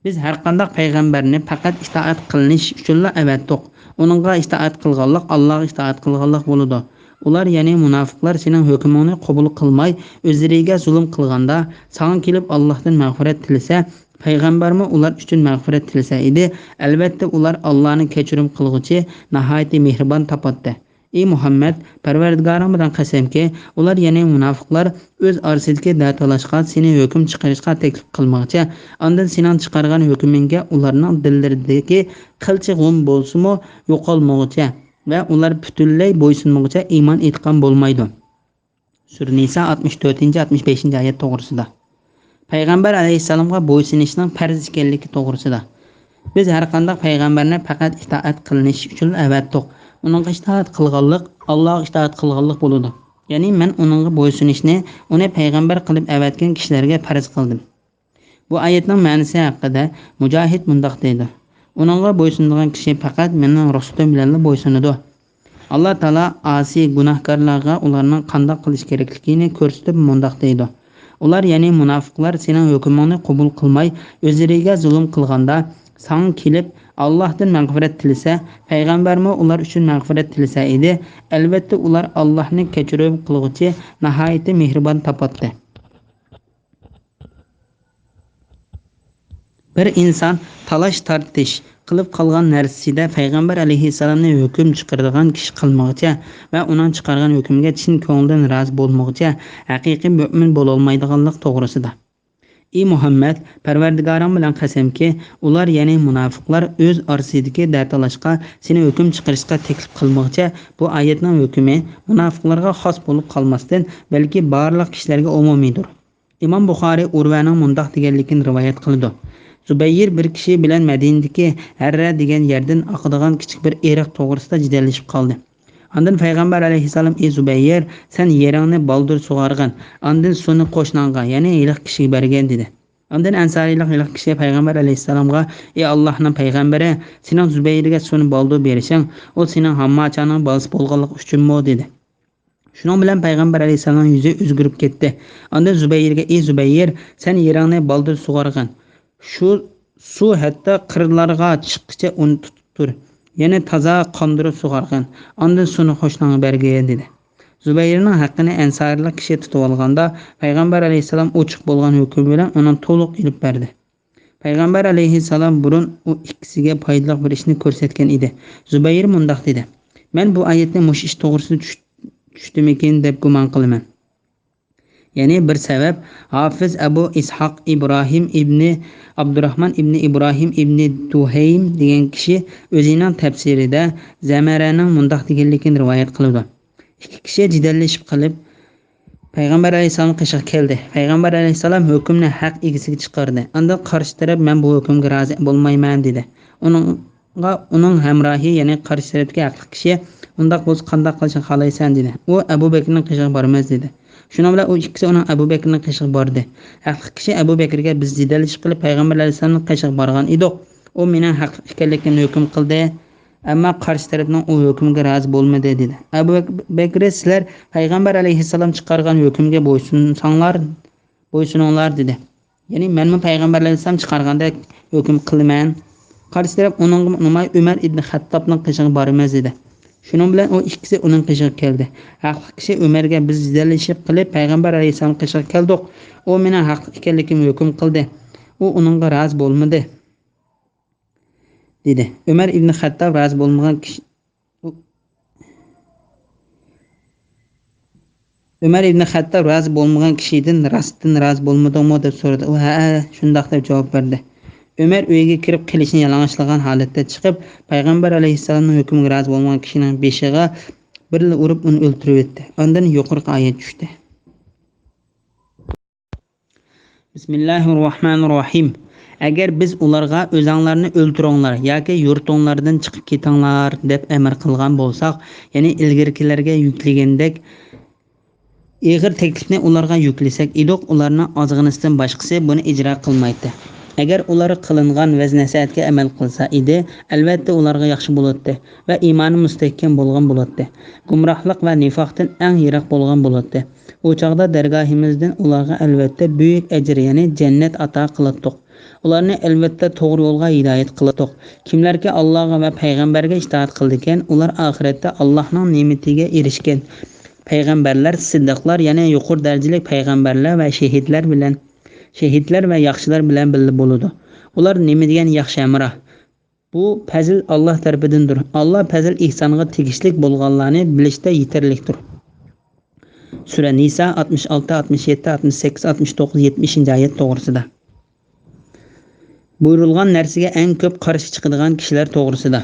بىز ھەرقانداق پەيغەمبەرنى پەقەت ئىتائەت قىلىنىش ئۈچۈنلا ئەۋەتتۇق. ئۇنىڭغا ئىتائەت قىلغانلىق ئاللاغا ئىتائەت قىلغانلىق بولىدۇ. ئۇلار، يەنى مۇناپىقلار سېنىڭ ھۆكمۈڭنى قوبۇل قىلماي، ئۆزلىرىگە زۇلۇم قىلغاندا، ساڭا كېلىپ ئاللاھتىن مەغپىرەت تىلىسە، پەيغەمبەرمۇ ئۇلار ئۈچۈن مەغپىرەت تىلىسە ئىدى، ئەلۋەتتە ئۇلار ئاللانى كەچۈرۈم قىلغۇچى، ناھايىتى مېھرىبان تاپاتتى. ئى مۇھەممەد، پەرۋەردىگارىڭ بىلەن قەسەمكى، ئۇلار، يەنى مۇناپىقلار، ئۆز ئارىسىدىكى دەتالاشقا، سېنى ھۆكۈم چىقىرىشقا تەكلىپ قىلمىغۇچە، ئاندىن سېنىڭ چىقارغان ھۆكمۈڭگە ئۇلارنىڭ دىللىرىدىكى قىلچە غۇم بولسىمۇ يوقالمىغۇچە ۋە ئۇلار پۈتۈنلەي بويسۇنمىغۇچە ئىمان ئېيتقان بولمايدۇ. سۈرە نىسا ئاتمىش تۆتىنچى، ئاتمىش بەشىنچى ئايەت توغرىسىدا. پەيغەمبەر ئەلەيھىسسالامغا بويسۇنۇشنىڭ پەرز ئىكەنلىكى توغرىسىدا. بىز ھەرقانداق پەيغەمبەرنى پەقەت ئىتائەت قىلىنىش ئۈچۈن ئەۋەتتۇق. ئۇنىڭغا ئىتائەت قىلغانلىق ئاللاغا ئىتائەت قىلغانلىق بولىدۇ. يەنى مەن ئۇنىڭغا بويسۇنۇشنى ئۇنى پەيغەمبەر قىلىپ ئەۋەتكەن كىشىلەرگە پەرز قىلدىم. بۇ ئايەتنىڭ مەنىسى ھەققىدە مۇجاھىد مۇنداق دەيدۇ: ئۇنىڭغا بويسۇنىدىغان كىشى پەقەت مېنىڭ رۇخسىتىم بىلەنلا بويسۇنىدۇ. ئاللا تائالا ئاسىي گۇناھكارلارغا ئۇلارنىڭ قانداق قىلىش كېرەكلىكىنى كۆرسىتىپ مۇنداق دەيدۇ: ئۇلار، يەنى مۇناپىقلار، سېنىڭ ھۆكمۈڭنى قوبۇل قىلماي، ئۆزلىرىگە زۇلۇم قىلغاندا، ساڭا كېلىپ، ئاللاھتىن مەغپىرەت تىلىسە، پەيغەمبەرمۇ ئۇلار ئۈچۈن مەغپىرەت تىلىسە ئىدى، ئەلۋەتتە ئۇلار ئاللاھنى كەچۈرۈم قىلغۇچى، ناھايىتى مېھرىبان تاپاتتى. بىر ئىنسان تالاش-تارتىش قىلىپ قالغان نەرسىسىدە پەيغەمبەر ئەلەيھىسسالامنى ھۆكۈم چىقىرىدىغان كىشى قىلمىغۇچە ۋە ئۇنىڭ چىقارغان ھۆكمىگە چىن كۆڭلىدىن رازى بولمىغۇچە ھەقىقىي مۆمىن بولالمايدىغانلىق توغرىسىدا. ئى مۇھەممەد، پەرۋەردىگارىڭ بىلەن قەسەمكى، ئۇلار، يەنى مۇناپىقلار ئۆز ئارىسىدىكى دەتالاشقا، سېنى ھۆكۈم چىقىرىشقا تەكلىپ قىلمىغۇچە بۇ ئايەتنىڭ ھۆكمى مۇناپىقلارغا خاس بولۇپ قالماستىن، بەلكى بارلىق كىشىلەرگە ئومۇمىيدۇر. ئىمام بۇخارىي ئۇرۋەنىڭ مۇنداق دېگەنلىكىنى رىۋايەت قىلىدۇ: زۇبەيىر بىر كىشى بىلەن مەدىنىدىكى ھەررە دېگەن يەردىن ئاقىدىغان كىچىك بىر ئېرىق توغرىسىدا جېدەللىشىپ قالدى. ئاندىن پەيغەمبەر ئەلەيھىسسالام: ئى زۇبەيىر، سەن يېرىڭنى بالدۇر سۇغارغىن، ئاندىن سۇنى قوشناڭغا، يەنى ھېلىقى كىشىگە بەرگىن، دېدى. ئاندىن ئەنسارىيلىق ھېلىقى كىشى پەيغەمبەر ئەلەيھىسسالامغا: ئى ئاللاھنىڭ پەيغەمبىرى، سېنىڭ زۇبەيرگە سۇنى بالدۇر بېرىشىڭ، ئۇ سېنىڭ ھامماچانىڭ بالىسى بولغانلىقى ئۈچۈنمۇ؟ دېدى. شۇنىڭ بىلەن پەيغەمبەر ئەلەيھىسسالامنىڭ يۈزى ئۆزگىرىپ كەتتى. ئاندىن زۇبەيرگە: ئى زۇبەير، سەن يېرىڭنى بالدۇر سۇغارغىن. شۇ سۇ ھەتتا قىرلارغا چىققىچە ئۇنى تۇتۇپ تۇر. يەنى تازا قاندۇرۇپ سۇغارغىن. ئاندىن سۇنى قوشناڭغا بەرگىن، دېدى. زۇبەيرنىڭ ھەققىنى ئەنسارىيلىق كىشى تۇتۇۋالغاندا، پەيغەمبەر ئەلەيھىسسالام ئوچۇق بولغان ھۆكۈم بىلەن ئۇنى تولۇق ئېلىپ بەردى. پەيغەمبەر ئەلەيھىسسالام بۇرۇن ئۇ ئىككىسىگە پايدىلىق بىر ئىشنى كۆرسەتكەن ئىدى. زۇبەير مۇنداق دېدى: مەن بۇ ئايەتنى مۇشۇ ئىش توغرىسىدا چۈش-، چۈشتىمىكىن دەپ گۇمان قىلىمەن. يەنى بىر سەۋەب، ھافىز ئەبۇ ئىسھاق ئىبراھىم ئىبنى ئابدۇراھمان ئىبنى ئىبراھىم ئىبنى دۇھەيم دېگەن كىشى ئۆزىنىڭ تەپسىرىدە زەمەرەنىڭ مۇنداق دېگەنلىكىنى رىۋايەت قىلىدۇ: ئىككى كىشى جېدەللىشىپ قېلىپ، پەيغەمبەر ئەلەيھىسسالام قېشىغا كەلدى. پەيغەمبەر ئەلەيھىسسالام ھۆكۈمنى ھەق ئىگىسىگە چىقاردى. ئاندىن قارشى تەرەپ: مەن بۇ ھۆكۈمگە رازى بولمايمەن، دېدى. ئۇنىڭغا ئۇنىڭ ھەمراھى، يەنى قارشى تەرەپتىكى ھەقلىق كىشى: ئۇنداق بولسا قانداق قىلىشنى خالايسەن؟ دېدى. ئۇ ئەبۇ بەكرىنىڭ قېشىغا بارىمىز، دېدى. شۇنىڭ بىلەن ئۇ ئىككىسى ئۇنىڭ ئەبۇ بەكرىنىڭ قېشىغا باردى. ھەقلىق كىشى ئەبۇ بەكرىگە: بىز جېدەللىشىپ قېلىپ پەيغەمبەر ئەلەيھىسسالامنىڭ قېشىغا بارغان ئىدۇق. ئۇ مېنىڭ ھەقلىق ئىكەنلىكىمنى ھۆكۈم قىلدى. ئەمما قارشى تەرەپنىڭ ئۇ ھۆكۈمگە رازى بولمىدى، دېدى. ئەبۇ بەك-، بەكرى: سىلەر پەيغەمبەر ئەلەيھىسسالام چىقارغان ھۆكۈمگە بويسۇنساڭلار، بويسۇنۇڭلار، دېدى. يەنى مەنمۇ پەيغەمبەر ئەلەيھىسسالام چىقارغاندەك ھۆكۈم قىلىمەن. قارشى تەرەپ ئۇنىڭغىمۇ ئۇنىماي ئۆمەر ئىبنى خەتتابنىڭ قېشىغا بارىمىز، دېدى. شۇنىڭ بىلەن ئۇ ئىككىسى ئۇنىڭ قېشىغا كەلدى. ھەقلىق كىشى ئۆمەرگە: بىز جېدەللىشىپ قېلىپ پەيغەمبەر ئەلەيھىسسالام قېشىغا كەلدۇق. ئۇ مېنىڭ ھەقلىق ئىكەنلىكىمنى ھۆكۈم قىلدى. ئۇ ئۇنىڭغا رازى بولمىدى، دېدى. ئۆمەر ئىبنى خەتتاب رازى بولمىغان كىشى، ئۆمەر ئىبنى خەتتاب رازى بولمىغان كىشىدىن: راستتىن رازى بولمىدىڭمۇ؟ دەپ سورىدى. ئۇ: ھەئە، شۇنداق، دەپ جاۋاب بەردى. ئۆمەر ئۆيىگە كىرىپ، قىلىچىنى يالىڭاچلىغان ھالەتتە چىقىپ، پەيغەمبەر ئەلەيھىسسالامنىڭ ھۆكمىگە رازى بولمىغان كىشىنىڭ بېشىغا بىرلا ئۇرۇپ، ئۇنى ئۆلتۈرۈۋەتتى. ئاندىن يۇقىرىقى ئايەت چۈشتى. بىسمىللاھىررەھمانىررەھىم. ئەگەر بىز ئۇلارغا «ئۆزەڭلارنى ئۆلتۈرۈڭلار ياكى يۇرتۇڭلاردىن چىقىپ كېتىڭلار» دەپ ئەمىر قىلغان بولساق، يەنى ئىلگىرىكىلەرگە يۈكلىگەندەك ئېغىر تەكلىپنى ئۇلارغا يۈكلىسەك ئىدۇق، ئۇلارنىڭ ئازغىنىسىدىن باشقىسى بۇنى ئىجرا قىلمايتتى. ئەگەر ئۇلار قىلىنغان ۋەز-نەسىھەتكە ئەمەل قىلسا ئىدى، ئەلۋەتتە ئۇلارغا ياخشى بولاتتى ۋە ئىمانى مۇستەھكەم بولغان بولاتتى. گۇمراھلىق ۋە نىفاقتىن ئەڭ يىراق بولغان بولاتتى. ئۇ چاغدا دەرگاھىمىزدىن ئۇلارغا ئەلۋەتتە بۈيۈك ئەجىر، يەنى جەننەت ئاتا قىلاتتۇق. ئۇلارنى ئەلۋەتتە توغرا يولغا ھىدايەت قىلاتتۇق. كىملەركى ئاللاغا ۋە پەيغەمبەرگە ئىتائەت قىلىدىكەن، ئۇلار ئاخىرەتتە ئاللاھنىڭ نېمىتىگە ئېرىشكەن پەيغەمبەرلەر، سىددىقلار، يەنى يۇقىرى دەرىجىلىك پەيغەمبەرلەر ۋە شېھىتلەر بىلەن، شېھىتلەر ۋە ياخشىلار بىلەن بىللە بولىدۇ. ئۇلار نېمە دېگەن ياخشى ھەمراھ! بۇ پەزىل ئاللاھ تەرىپىدىندۇر. ئاللاھ پەزىل ئېھسانغا تېگىشلىك بولغانلارنى بىلىشتە يېتەرلىكتۇر. سۈرە نىسا، ئاتمىش ئالتە، ئاتمىش يەتتە، ئاتمىش سەككىز، ئاتمىش توققۇز، يەتمىشىنچى ئايەت توغرىسىدا. بۇيرۇلغان نەرسىگە ئەڭ كۆپ قارشى چىقىدىغان كىشىلەر توغرىسىدا.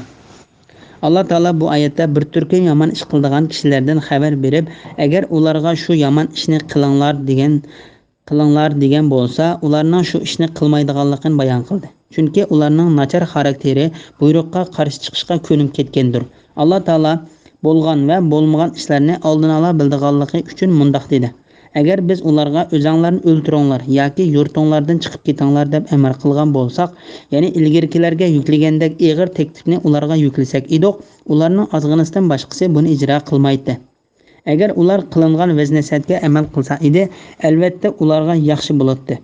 ئاللاھ تائالا بۇ ئايەتتە بىر تۈركۈم يامان ئىش قىلىدىغان كىشىلەردىن خەۋەر بېرىپ، ئەگەر ئۇلارغا شۇ يامان ئىشنى قىلىڭلار دېگەن، قىلىڭلار دېگەن بولسا، ئۇلارنىڭ شۇ ئىشنى قىلمايدىغانلىقىنى بايان قىلدى. چۈنكى ئۇلارنىڭ ناچار خاراكتېرى بۇيرۇققا قارشى چىقىشقا كۆنۈپ كەتكەندۇر. ئاللاھ تائالا بولغان ۋە بولمىغان ئىشلارنى ئالدىنئالا بىلىدىغانلىقى ئۈچۈن مۇنداق دېدى: «ئەگەر بىز ئۇلارغا ئۆزەڭلارنى ئۆلتۈرۈڭلار ياكى يۇرتۇڭلاردىن چىقىپ كېتىڭلار دەپ ئەمر قىلغان بولساق، يەنى ئىلگىرىكىلەرگە يۈكلىگەندەك ئېغىر تەكلىپنى ئۇلارغا يۈكلىسەك ئىدۇق، ئۇلارنىڭ ئازغىنىسىدىن باشقىسى بۇنى ئىجرا قىلمايتتى. ئەگەر ئۇلار قىلىنغان ۋەز-نەسىھەتكە ئەمەل قىلسا ئىدى، ئەلۋەتتە ئۇلارغا ياخشى بولاتتى.»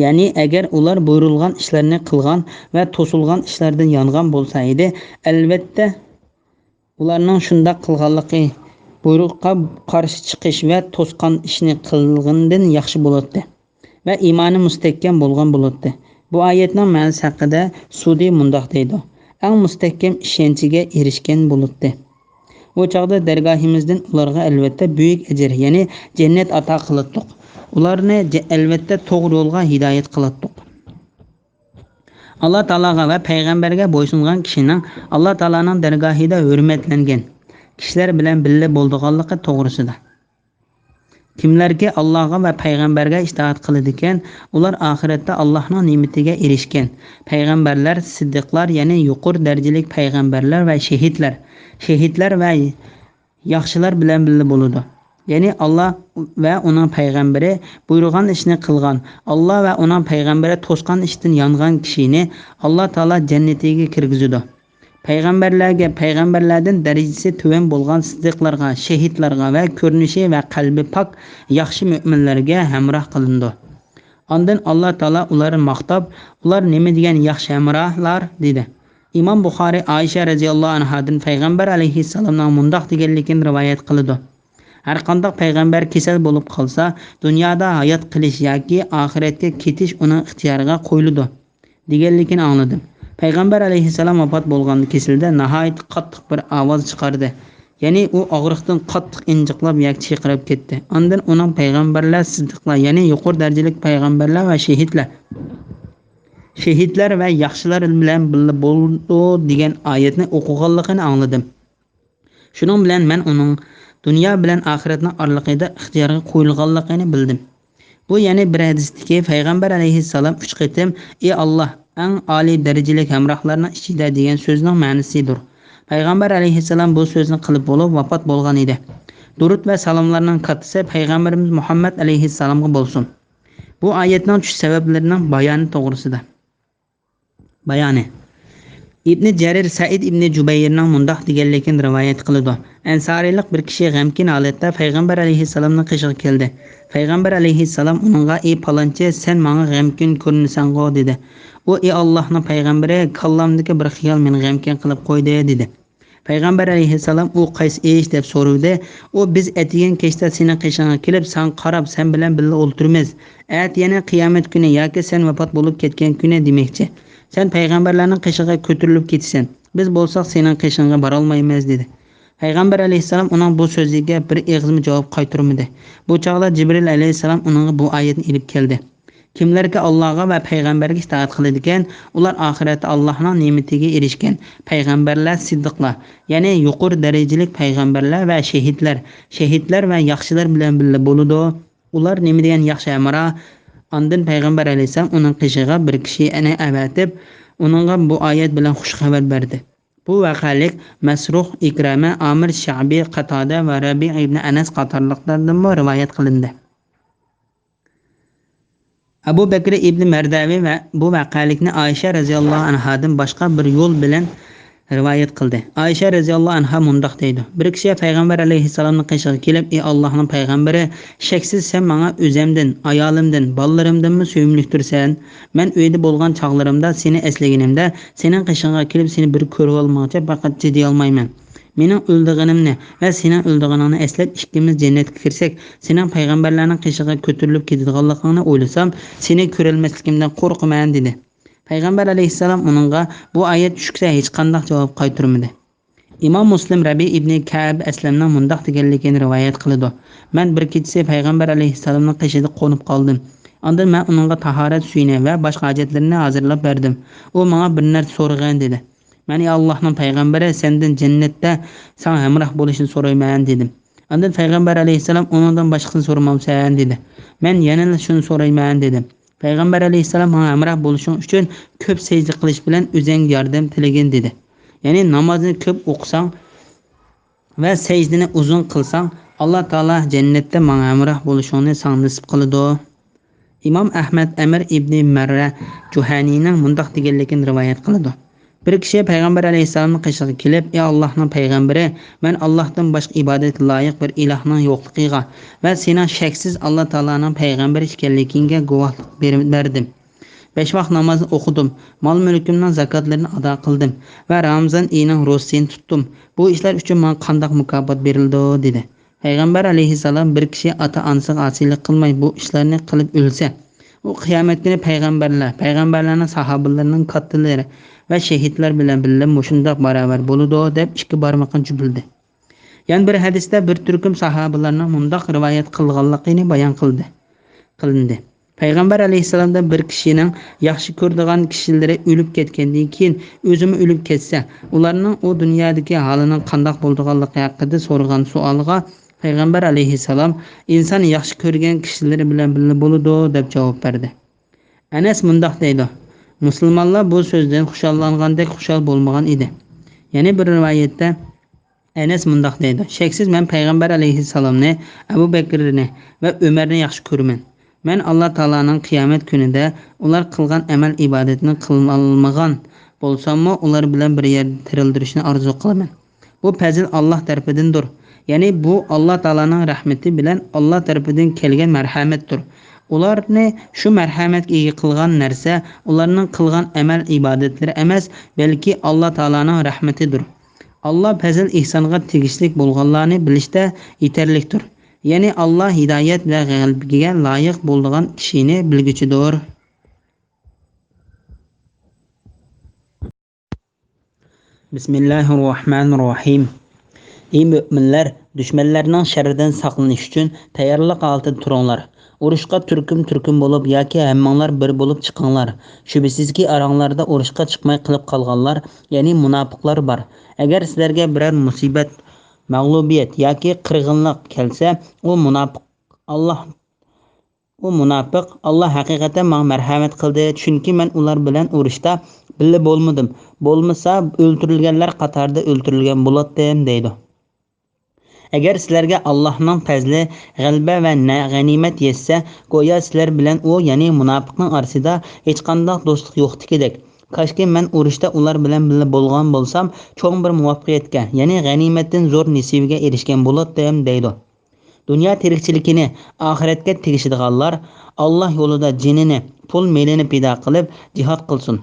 يەنى ئەگەر ئۇلار بۇيرۇلغان ئىشلارنى قىلغان ۋە توسۇلغان ئىشلاردىن يانغان بولسا ئىدى، ئەلۋەتتە ئۇلارنىڭ شۇنداق قىلغانلىقى بۇيرۇققا قارشى چىقىش ۋە توسقان ئىشنى قىلغىنىدىن ياخشى بولاتتى ۋە ئىمانى مۇستەھكەم بولغان بولاتتى. بۇ ئايەتنىڭ مەنىسى ھەققىدە سۇدى مۇنداق دەيدۇ: «ئەڭ مۇستەھكەم ئىشەنچىگە ئېرىشكەن بولاتتى.» ئۇ چاغدا دەرگاھىمىزدىن ئۇلارغا ئەلۋەتتە بۈيۈك ئەجىر، يەنى جەننەت ئاتا قىلاتتۇق. ئۇلارنى جە-، ئەلۋەتتە توغرا يولغا ھىدايەت قىلاتتۇق. ئاللاھ تائالاغا ۋە پەيغەمبەرگە بويسۇنغان كىشىنىڭ ئاللاھ تائالانىڭ دەرگاھىدا ھۆرمەتلەنگەن كىشىلەر بىلەن بىللە بولىدىغانلىقى توغرىسىدا. كىملەركى ئاللاھقا ۋە پەيغەمبەرگە ئىتائەت قىلىدىكەن، ئۇلار ئاخىرەتتە ئاللاھنىڭ نېمىتىگە ئېرىشكەن پەيغەمبەرلەر، سىددىقلار، يەنى يۇقىرى دەرىجىلىك پەيغەمبەرلەر ۋە شېھىتلەر، شېھىتلەر ۋە ياخشىلار بىلەن بىللە بولىدۇ. يەنى ئاللاھ ۋە ئۇنىڭ پەيغەمبىرى بۇيرۇغان ئىشنى قىلغان، ئاللاھ ۋە ئۇنىڭ پەيغەمبىرى توسقان ئىشتىن يانغان كىشىنى ئاللاھ تائالا جەننىتىگە كىرگۈزىدۇ. پەيغەمبەرلەرگە، پەيغەمبەرلەردىن دەرىجىسى تۆۋەن بولغان سىددىقلارغا، شېھىتلارغا ۋە كۆرۈنۈشى ۋە قەلبى پاك ياخشى مۆمىنلەرگە ھەمراھ قىلىنىدۇ. ئاندىن ئاللاھ تائالا ئۇلارنى ماختاپ، «ئۇلار نېمە دېگەن ياخشى ھەمراھلار!» دېدى. ئىمام بۇخارى ئائىشە رەزىياللاھۇ ئەنھادىن پەيغەمبەر ئەلەيھىسسالامنىڭ مۇنداق دېگەنلىكىنى رىۋايەت قىلىدۇ: «ھەرقانداق پەيغەمبەر كېسەل بولۇپ قالسا، دۇنيادا ھايات قېلىش ياكى ئاخىرەتكە كېتىش ئۇنىڭ ئىختىيارىغا قويۇلىدۇ» دېگەنلىكىنى ئاڭلىدىم. پەيغەمبەر ئەلەيھىسسالام ۋاپات بولغان كېسىلىدە ناھايىتى قاتتىق بىر ئاۋاز چىقاردى. يەنى ئۇ ئاغرىقتىن قاتتىق ئىنجىقلاپ ياكى چىرقىراپ كەتتى. ئاندىن ئۇنىڭ پەيغەمبەرلەر، سىددىقلار، يەنى يۇقىرى دەرىجىلىك پەيغەمبەرلەر ۋە شېھىتلەر، شېھىتلەر ۋە ياخشىلار بىلەن بىللە بولىدۇ دېگەن ئايەتنى ئوقۇغانلىقىنى ئاڭلىدىم. شۇنىڭ بىلەن مەن ئۇنىڭ دۇنيا بىلەن ئاخىرەتنىڭ ئارىلىقىدا ئىختىيارغا قويۇلغانلىقىنى بىلدىم. بۇ يەنە بىر ھەدىستىكى پەيغەمبەر ئەلەيھىسسالام ئۈچ قېتىم «ئى ئاللاھ، ئەڭ ئالىي دەرىجىلىك ھەمراھلارنىڭ ئىچىدە» دېگەن سۆزنىڭ مەنىسىدۇر. پەيغەمبەر ئەلەيھىسسالام بۇ سۆزنى قىلىپ بولۇپ ۋاپات بولغان ئىدى. دۇرۇت ۋە سالاملارنىڭ كاتتىسى پەيغەمبىرىمىز مۇھەممەد ئەلەيھىسسالامغا بولسۇن. بۇ ئايەتنىڭ چۈشۈش سەۋەبلىرىنىڭ بايانى توغرىسىدا. بايانى. ئىبنى جەرىر سەئىد ئىبنى جۇبەيرنىڭ مۇنداق دېگەنلىكىنى رىۋايەت قىلىدۇ: ئەنسارىيلىق بىر كىشى غەمكىن ھالەتتە پەيغەمبەر ئەلەيھىسسالامنىڭ قېشىغا كەلدى. پەيغەمبەر ئەلەيھىسسالام ئۇنىڭغا: «ئى پالانچى، سەن ماڭا غەمكىن كۆرۈنىسەنغۇ؟» دېدى. ئۇ: «ئى ئاللاھنىڭ پەيغەمبىرى، كاللامدىكى بىر خىيال مېنى غەمكىن قىلىپ قويدى» دېدى. پەيغەمبەر ئەلەيھىسسالام: «ئۇ قايسى ئىش؟» دەپ سورىدى. ئۇ: «بىز ئەتىگەن كەچتە سېنىڭ قېشىڭغا كېلىپ، ساڭا قاراپ، سەن بىلەن بىللە ئولتۇرىمىز. ئەتە يەنە قىيامەت كۈنى ياكى سەن ۋاپات بولۇپ كەتكەن كۈنى دېمەكچى. سەن پەيغەمبەرلەرنىڭ قېشىغا كۆتۈرۈلۈپ كېتىسەن. بىز بولساق سېنىڭ قېشىڭغا بارالمايمىز» دېدى. پەيغەمبەر ئەلەيھىسسالام ئۇنىڭ بۇ سۆزىگە بىر ئېغىزمۇ جاۋاب قايتۇرمىدى. بۇ چاغدا جىبرىل ئەلەيھىسسالام ئۇنىڭغا بۇ ئايەتنى ئېلىپ كەلدى: «كىملەركى ئاللاھقا ۋە پەيغەمبەرگە ئىتائەت قىلىدىكەن، ئۇلار ئاخىرەتتە ئاللاھنىڭ نېمىتىگە ئېرىشكەن پەيغەمبەرلەر، سىددىقلار، يەنى يۇقىرى دەرىجىلىك پەيغەمبەرلەر ۋە شېھىتلەر، شېھىتلەر ۋە ياخشىلار بىلەن بىللە بولىدۇ. ئۇلار نېمە دېگەن ياخشى ھەمراھ! ئاندىن پەيغەمبەر ئەلەيھىسسالام ئۇنىڭ قېشىغا بىر كىشىنى ئەۋەتىپ، ئۇنىڭغا بۇ ئايەت بىلەن خۇش خەۋەر بەردى. بۇ ۋەقەلىك مەسرۇق، ئىكرىمە، ئامىر، شەئبى، قاتادە ۋە رەبىئ ئىبنى ئەنەس قاتارلىقلاردىنمۇ رىۋايەت قىلىندى. ئەبۇ بەكرى ئىبنى مەردەۋى ۋە بۇ ۋەقەلىكنى ئائىشە رەزىياللاھۇ ئەنھادىن باشقا بىر يول بىلەن رىۋايەت قىلدى. ئائىشە رەزىياللاھۇ ئەنھا مۇنداق دەيدۇ: بىر كىشى پەيغەمبەر ئەلەيھىسسالامنىڭ قېشىغا كېلىپ، ئى ئاللاھنىڭ پەيغەمبىرى، شەكسىز سەن ماڭا ئۆزەمدىن، ئايالىمدىن، بالىلىرىمدىنمۇ سۆيۈملۈكتۈرسەن. مەن ئۆيدە بولغان چاغلىرىمدا سېنى ئەسلىگىنىمدە، سېنىڭ قېشىڭغا كېلىپ سېنى بىر كۆرۈۋالمىغىچە پەقەت چىدىيالمايمەن. مېنىڭ ئۆلىدىغىنىمنى ۋە سېنىڭ ئۆلىدىغىنىڭنى ئەسلەپ، ئىككىمىز جەننەتكە كىرسەك، سېنىڭ پەيغەمبەرلەرنىڭ قېشىغا كۆتۈرۈلۈپ كېتىدىغانلىقىڭنى ئويلىسام، سېنى كۆرەلمەسلىكىمدىن قورقىمەن، دېدى. پەيغەمبەر ئەلەيھىسسالام ئۇنىڭغا بۇ ئايەت چۈشكىچە ھېچقانداق جاۋاب قايتۇرمىدى. ئىمام مۇسلىم رەبىئ ئىبنى كەئب ئەسلەمنىڭ مۇنداق دېگەنلىكىنى رىۋايەت قىلىدۇ: مەن بىر كېچىسى پەيغەمبەر ئەلەيھىسسالامنىڭ قېشىدا قونۇپ قالدىم. ئاندىن مەن ئۇنىڭغا تاھارەت سۈيىنى ۋە باشقا ھاجەتلىرىنى ھازىرلاپ بەردىم. ئۇ ماڭا بىر نەرسە سورىغىن، دېدى. مەن: ئى ئاللاھنىڭ پەيغەمبىرى، سەندىن جەننەتتە ساڭا ھەمراھ بولۇشنى سورايمەن، دېدىم. ئاندىن پەيغەمبەر ئەلەيھىسسالام: ئۇنىڭدىن باشقىسىنى سورىمامسەن؟ دېدى. مەن يەنىلا شۇنى سورايمەن، دېدىم. پەيغەمبەر ئەلەيھىسسالام: ماڭا ھەمراھ بولۇشۇڭ ئۈچۈن كۆپ سەجدە قىلىش بىلەن ئۆزەڭگە ياردەم تىلىگىن، دېدى. يەنى نامازنى كۆپ ئوقۇساڭ ۋە سەجدىنى ئۇزۇن قىلساڭ، ئاللا تائالا جەننەتتە ماڭا ھەمراھ بولۇشۇڭنى ساڭا نېسىپ قىلىدۇ. ئىمام ئەھمەد ئەمىر ئىبنى مەررە جۇھەنىنىڭ مۇنداق دېگەنلىكىنى رىۋايەت قىلىدۇ: بىر كىشى پەيغەمبەر ئەلەيھىسسالامنىڭ قېشىغا كېلىپ، ئى ئاللاھنىڭ پەيغەمبىرى، مەن ئاللاھتىن باشقا ئىبادەتكە لايىق بىر ئىلاھنىڭ يوقلۇقىغا ۋە سېنىڭ شەكسىز ئاللا تائالانىڭ پەيغەمبىرى ئىكەنلىكىڭگە گۇۋاھلىق بېرىپ بەردىم. بەش ۋاق نامازنى ئوقۇدۇم، مال-مۈلكۈمنىڭ زاكاتلىرىنى ئادا قىلدىم ۋە رامىزان ئېيىنىڭ روزىسىنى تۇتتۇم. بۇ ئىشلار ئۈچۈن ماڭا قانداق مۇكاپات بېرىلىدۇ؟ دېدى. پەيغەمبەر ئەلەيھىسسالام: بىر كىشى ئاتا-ئانىسىغا ئاسىيلىق قىلماي بۇ ئىشلارنى قىلىپ ئۆلسە، ئۇ قىيامەت كۈنى پەيغەمبەرلەر، پەيغەمبەرلەرنىڭ ساھابىلىرىنىڭ كاتتىلىرى ۋە شېھىتلەر بىلەن بىللە مۇشۇنداق باراۋەر بولىدۇ، دەپ ئىككى بارمىقىنى جۈپلىدى. يەنە بىر ھەدىستە بىر تۈركۈم ساھابىلارنىڭ مۇنداق رىۋايەت قىلغانلىقىنى بايان قىلدى، قىلىندى. پەيغەمبەر ئەلەيھىسسالامدىن بىر كىشىنىڭ ياخشى كۆرىدىغان كىشىلىرى ئۆلۈپ كەتكەندىن كېيىن، ئۆزىمۇ ئۆلۈپ كەتسە، ئۇلارنىڭ ئۇ دۇنيادىكى ھالىنىڭ قانداق بولىدىغانلىقى ھەققىدە سورىغان سوئالىغا پەيغەمبەر ئەلەيھىسسالام: ئىنسان ياخشى كۆرگەن كىشىلىرى بىلەن بىللە بولىدۇ، دەپ جاۋاب بەردى. ئەنەس مۇنداق دەيدۇ: مۇسۇلمانلار بۇ سۆزدىن خۇشاللانغاندەك خۇشال بولمىغان ئىدى. يەنە بىر رىۋايەتتە، ئەنەس مۇنداق دەيدۇ: شەكسىز مەن پەيغەمبەر ئەلەيھىسسالامنى، ئەبۇ بەكرىنى ۋە ئۆمەرنى ياخشى كۆرىمەن. مەن ئاللا تائالانىڭ قىيامەت كۈنىدە ئۇلار قىلغان ئەمەل ئىبادەتنى قىلالمىغان بولساممۇ، ئۇلار بىلەن بىر يەردە تىرىلدۈرۈشنى ئارزۇ قىلىمەن. بۇ پەزىل ئاللا تەرىپىدىندۇر. يەنى بۇ ئاللا تائالانىڭ رەھمىتى بىلەن ئاللا تەرىپىدىن كەلگەن مەرھەمەتتۇر. ئۇلارنى شۇ مەرھەمەتكە ئىگە قىلغان نەرسە ئۇلارنىڭ قىلغان ئەمەل ئىبادەتلىرى ئەمەس، بەلكى ئاللا تائالانىڭ رەھمىتىدۇر. ئاللا پەزىل ئېھسانغا تېگىشلىك بولغانلارنى بىلىشتە يېتەرلىكتۇر. يەنى ئاللا ھىدايەت ۋە غەلىبىگە لايىق بولىدىغان كىشىنى بىلگۈچىدۇر. بىسمىللاھىررەھمانىررەھىم. ئى مۆمىنلەر، دۈشمەنلەرنىڭ شەررىدىن ساقلىنىش ئۈچۈن تەييارلىق ھالىتىدە تۇرۇڭلار. ئۇرۇشقا تۈركۈم-تۈركۈم بولۇپ ياكى ھەممىڭلار بىر بولۇپ چىقىڭلار. شۈبھىسىزكى، ئاراڭلاردا ئۇرۇشقا چىقماي قېلىپ قالغانلار، يەنى مۇناپىقلار بار. ئەگەر سىلەرگە بىرەر مۇسىبەت، مەغلۇبىيەت ياكى قىرغىنلىق كەلسە، ئۇ مۇناپىق، ئاللا ئۇ مۇناپىق، ئاللا ھەقىقەتەن ماڭا مەرھەمەت قىلدى، چۈنكى مەن ئۇلار بىلەن ئۇرۇشتا بىللە بولمىدىم، بولمىسا ئۆلتۈرۈلگەنلەر قاتارىدا ئۆلتۈرۈلگەن بولاتتىم، دەيدۇ. ئەگەر سىلەرگە ئاللانىڭ پەزلى، غەلىبە ۋە نە-، غەنىيمەت يەتسە، گويا سىلەر بىلەن ئۇ، يەنى مۇناپىقنىڭ ئارىسىدا ھېچقانداق دوستلۇق يوقتىكىدەك. كاشكى مەن ئۇرۇشتا ئۇلار بىلەن بىللە بولغان بولسام، چوڭ بىر مۇۋەپپەقىيەتكە، يەنى غەنىيمەتتىن زور نېسىۋىگە ئېرىشكەن بولاتتىم، دەيدۇ. دۇنيا تىرىكچىلىكىنى ئاخىرەتكە تېگىشىدىغانلار ئاللا يولىدا جېنىنى، پۇل مېلىنى پىدا قىلىپ جىھاد قىلسۇن.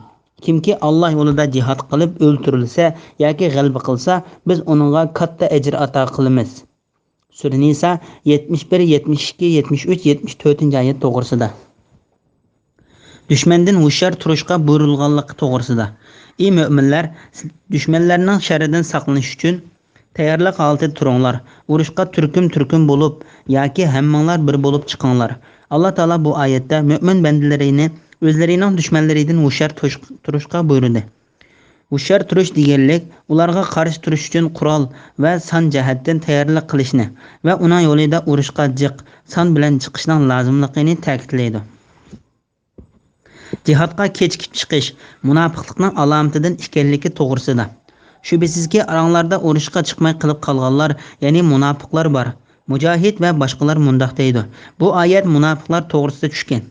كىمكى ئاللا يولىدا جىھاد قىلىپ ئۆلتۈرۈلسە ياكى غەلىبە قىلسا، بىز ئۇنىڭغا كاتتا ئەجىر ئاتا قىلىمىز. سۈرە نىسا يەتمىش بىر، يەتمىش ئىككى، يەتمىش ئۈچ، يەتمىش تۆتىنچى ئايەت توغرىسىدا. دۈشمەندىن ھوشيار تۇرۇشقا بۇيرۇلغانلىقى توغرىسىدا. ئى مۆمىنلەر، دۈشمەنلەرنىڭ شەررىدىن ساقلىنىش ئۈچۈن تەييارلىق ھالىتىدە تۇرۇڭلار. ئۇرۇشقا تۈركۈم-تۈركۈم بولۇپ ياكى ھەممىڭلار بىر بولۇپ چىقىڭلار. ئاللا تائالا بۇ ئايەتتە مۆمىن بەندىلىرىنى ئۆزلىرىنىڭ دۈشمەنلىرىدىن ھوشيار تۇرۇش-، تۇرۇشقا بۇيرۇدى. ھوشيار تۇرۇش دېگەنلىك، ئۇلارغا قارشى تۇرۇش ئۈچۈن قورال ۋە سان جەھەتتىن تەييارلىق قىلىشنى ۋە ئۇنىڭ يولىدا ئۇرۇشقا جىق سان بىلەن چىقىشنىڭ لازىملىقىنى تەكىتلەيدۇ. جىھادقا كېچىكىپ چىقىش مۇناپىقلىقنىڭ ئالامىتىدىن ئىكەنلىكى توغرىسىدا. شۈبھىسىزكى، ئاراڭلاردا ئۇرۇشقا چىقماي قېلىپ قالغانلار، يەنى مۇناپىقلار بار. مۇجاھىد ۋە باشقىلار مۇنداق دەيدۇ، بۇ ئايەت مۇناپىقلار توغرىسىدا چۈشكەن.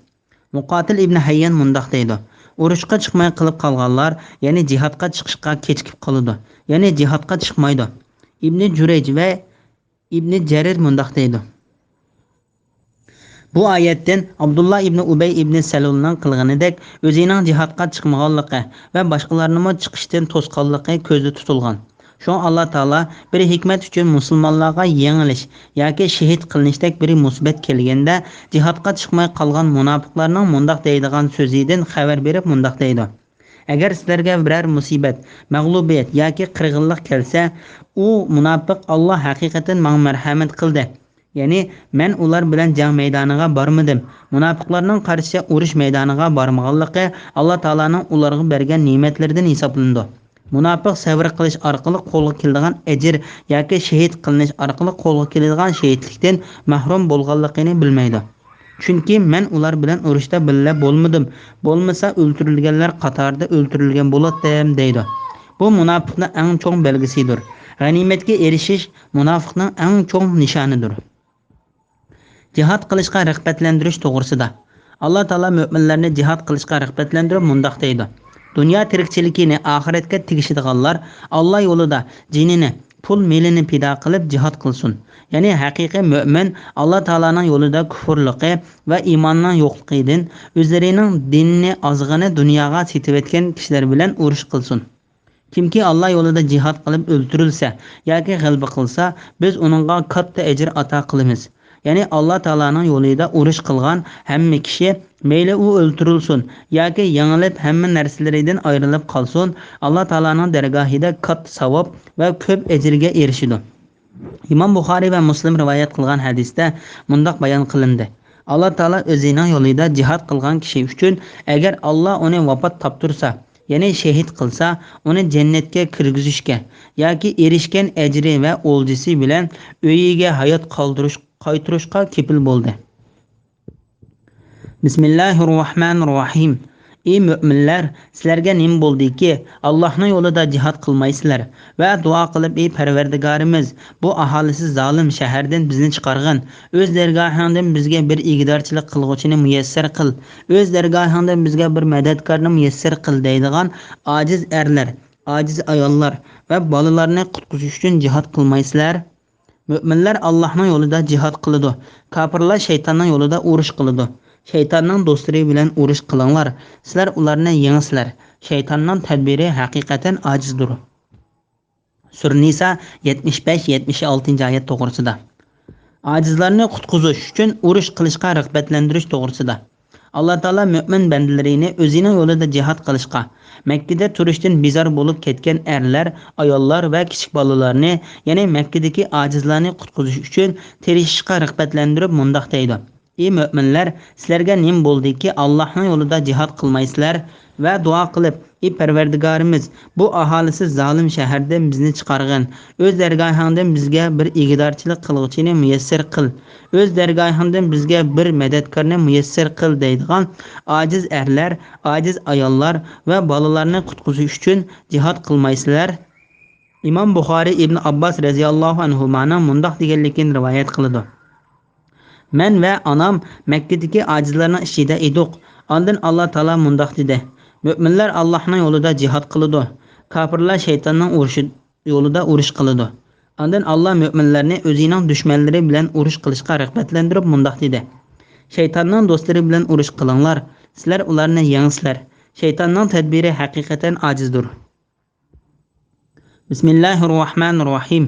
مۇقاتىل ئىبنى ھەييان مۇنداق دەيدۇ، ئۇرۇشقا چىقماي قېلىپ قالغانلار، يەنى جىھادقا چىقىشقا كېچىكىپ قالىدۇ، يەنى جىھادقا چىقمايدۇ. ئىبنى جۈرەيج ۋە ئىبنى جەرىر مۇنداق دەيدۇ، بۇ ئايەتتىن ئابدۇللا ئىبنى ئۇبەي ئىبنى سەلۇلنىڭ قىلغىنىدەك ئۆزىنىڭ جىھادقا چىقمىغانلىقى ۋە باشقىلارنىمۇ چىقىشتىن توسقانلىقى كۆزدە تۇتۇلغان. شۇڭا ئاللا تائالا بىر ھېكمەت ئۈچۈن مۇسۇلمانلارغا يېڭىلىش ياكى شېھىت قىلىنىشتەك بىر مۇسىبەت كەلگەندە، جىھادقا چىقماي قالغان مۇناپىقلارنىڭ مۇنداق دەيدىغان سۆزىدىن خەۋەر بېرىپ مۇنداق دەيدۇ، ئەگەر سىلەرگە بىرەر مۇسىبەت، مەغلۇبىيەت ياكى قىرغىنلىق كەلسە، ئۇ مۇناپىق، ئاللا ھەقىقەتەن ماڭا مەرھەمەت قىلدى، يەنى مەن ئۇلار بىلەن جەڭ مەيدانىغا بارمىدىم. مۇناپىقلارنىڭ قارىشىچە ئۇرۇش مەيدانىغا بارمىغانلىقى ئاللا تائالانىڭ ئۇلارغا بەرگەن نېمەتلىرىدىن ھېسابلىنىدۇ. مۇناپىق سەۋر قىلىش ئارقىلىق قولغا كېلىدىغان ئەجىر ياكى شېھىت قىلىنىش ئارقىلىق قولغا كېلىدىغان شېھىتلىكتىن مەھرۇم بولغانلىقىنى بىلمەيدۇ. چۈنكى مەن ئۇلار بىلەن ئۇرۇشتا بىللە بولمىدىم، بولمىسا ئۆلتۈرۈلگەنلەر قاتارىدا ئۆلتۈرۈلگەن بولاتتىم، دەيدۇ. بۇ مۇناپىقنىڭ ئەڭ چوڭ بەلگىسىدۇر. غەنىيمەتكە ئېرىشىش مۇناپىقنىڭ ئەڭ چوڭ نىشانىدۇر. جىھاد قىلىشقا رىغبەتلەندۈرۈش توغرىسىدا. ئاللا تائالا مۆمىنلەرنى جىھاد قىلىشقا رىغبەتلەندۈرۈپ مۇنداق دەيدۇ، دۇنيا تىرىكچىلىكىنى ئاخىرەتكە تېگىشىدىغانلار ئاللا يولىدا جېنىنى، پۇل مېلىنى پىدا قىلىپ جىھاد قىلسۇن. يەنى ھەقىقىي مۆمىن ئاللا تائالانىڭ يولىدا كۇفۇرلۇقى ۋە ئىماننىڭ يوقلۇقىدىن ئۆزلىرىنىڭ دىنىنى ئازغىنە دۇنياغا سېتىۋەتكەن كىشىلەر بىلەن ئۇرۇش قىلسۇن. كىمكى ئاللا يولىدا جىھاد قىلىپ ئۆلتۈرۈلسە ياكى غەلىبە قىلسا، بىز ئۇنىڭغا كاتتا ئەجىر ئاتا قىلىمىز. يەنى ئاللا تائالانىڭ يولىدا ئۇرۇش قىلغان ھەممە كىشى، مەيلى ئۇ ئۆلتۈرۈلسۇن ياكى يېڭىلىپ ھەممە نەرسىلىرىدىن ئايرىلىپ قالسۇن، ئاللا تائالانىڭ دەرگاھىدا كاتتا ساۋاب ۋە كۆپ ئەجىرگە ئېرىشىدۇ. ئىمام بۇخارىي ۋە مۇسلىم رىۋايەت قىلغان ھەدىستە مۇنداق بايان قىلىندى، ئاللا تائالا ئۆزىنىڭ يولىدا جىھاد قىلغان كىشى ئۈچۈن، ئەگەر ئاللا ئۇنى ۋاپات تاپتۇرسا، يەنى شېھىت قىلسا، ئۇنى جەننەتكە كىرگۈزۈشكە ياكى ئېرىشكەن ئەجرى ۋە ئولجىسى بىلەن ئۆيىگە ھايات قالدۇرۇش، قايتۇرۇشقا كېپىل بولدى. بىسمىللاھىررەھمانىررەھىم. ئى مۆمىنلەر، سىلەرگە نېمە بولدىكى، ئاللاھنىڭ يولىدا جىھاد قىلمايسىلەر ۋە دۇئا قىلىپ، ئى پەرۋەردىگارىمىز، بۇ ئاھالىسى زالىم شەھەردىن بىزنى چىقارغىن، ئۆز دەرگاھىڭدىن بىزگە بىر ئىگىدارچىلىق قىلغۇچىنى مۇيەسسەر قىل، ئۆز دەرگاھىڭدىن بىزگە بىر مەدەتكارنى مۇيەسسەر قىل دەيدىغان ئاجىز ئەرلەر، ئاجىز ئاياللار ۋە بالىلارنى قۇتقۇزۇش ئۈچۈن جىھاد قىلمايسىلەر؟ مۆمىنلەر ئاللاھنىڭ يولىدا جىھاد قىلىدۇ، كاپىرلار شەيتاننىڭ يولىدا ئۇرۇش قىلىدۇ. شەيتاننىڭ دوستلىرى بىلەن ئۇرۇش قىلىڭلار، سىلەر ئۇلارنى يېڭىسىلەر. شەيتاننىڭ تەدبىرى ھەقىقەتەن ئاجىزدۇر. سۈرە نىسا يەتمىش بەش، يەتمىش ئالتىنچى ئايەت توغرىسىدا. ئاجىزلارنى قۇتقۇزۇش ئۈچۈن ئۇرۇش قىلىشقا رىغبەتلەندۈرۈش توغرىسىدا. ئاللا تائالا مۆمىن بەندىلىرىنى ئۆزىنىڭ يولىدا جىھاد قىلىشقا، مەككىدە تۇرۇشتىن بىزار بولۇپ كەتكەن ئەرلەر، ئاياللار ۋە كىچىك بالىلارنى، يەنى مەككىدىكى ئاجىزلارنى قۇتقۇزۇش ئۈچۈن تىرىشىشقا رىغبەتلەندۈرۈپ مۇنداق دەيدۇ، ئى مۆمىنلەر، سىلەرگە نېمە بولدىكى، ئاللاھنىڭ يولىدا جىھاد قىلمايسىلەر ۋە دۇئا قىلىپ، ئى پەرۋەردىگارىمىز، بۇ ئاھالىسى زالىم شەھەردىن بىزنى چىقارغىن، ئۆز دەرگاھىڭدىن بىزگە بىر ئىگىدارچىلىق قىلغۇچىنى مۇيەسسەر قىل، ئۆز دەرگاھىڭدىن بىزگە بىر مەدەتكارنى مۇيەسسەر قىل دەيدىغان ئاجىز ئەرلەر، ئاجىز ئاياللار ۋە بالىلارنى قۇتقۇزۇش ئۈچۈن جىھاد قىلمايسىلەر؟ ئىمام بۇخارىي ئىبن ئابباس رەزىياللاھۇ ئەنھۇمانىڭ مۇنداق دېگەنلىكىنى رىۋايەت قىلىدۇ، مەن ۋە ئانام مەككىدىكى ئاجىزلارنىڭ ئىچىدە ئىدۇق. ئاندىن ئاللا تائالا مۇنداق دېدى، مۆمىنلەر ئاللاھنىڭ يولىدا جىھاد قىلىدۇ، كاپىرلار شەيتاننىڭ ئۇرۇشى، يولىدا ئۇرۇش قىلىدۇ. ئاندىن ئاللا مۆمىنلەرنى ئۆزىنىڭ دۈشمەنلىرى بىلەن ئۇرۇش قىلىشقا رىغبەتلەندۈرۈپ مۇنداق دېدى، شەيتاننىڭ دوستلىرى بىلەن ئۇرۇش قىلىڭلار، سىلەر ئۇلارنى يېڭىسىلەر. شەيتاننىڭ تەدبىرى ھەقىقەتەن ئاجىزدۇر. بىسمىللاھىررەھمانىررەھىم.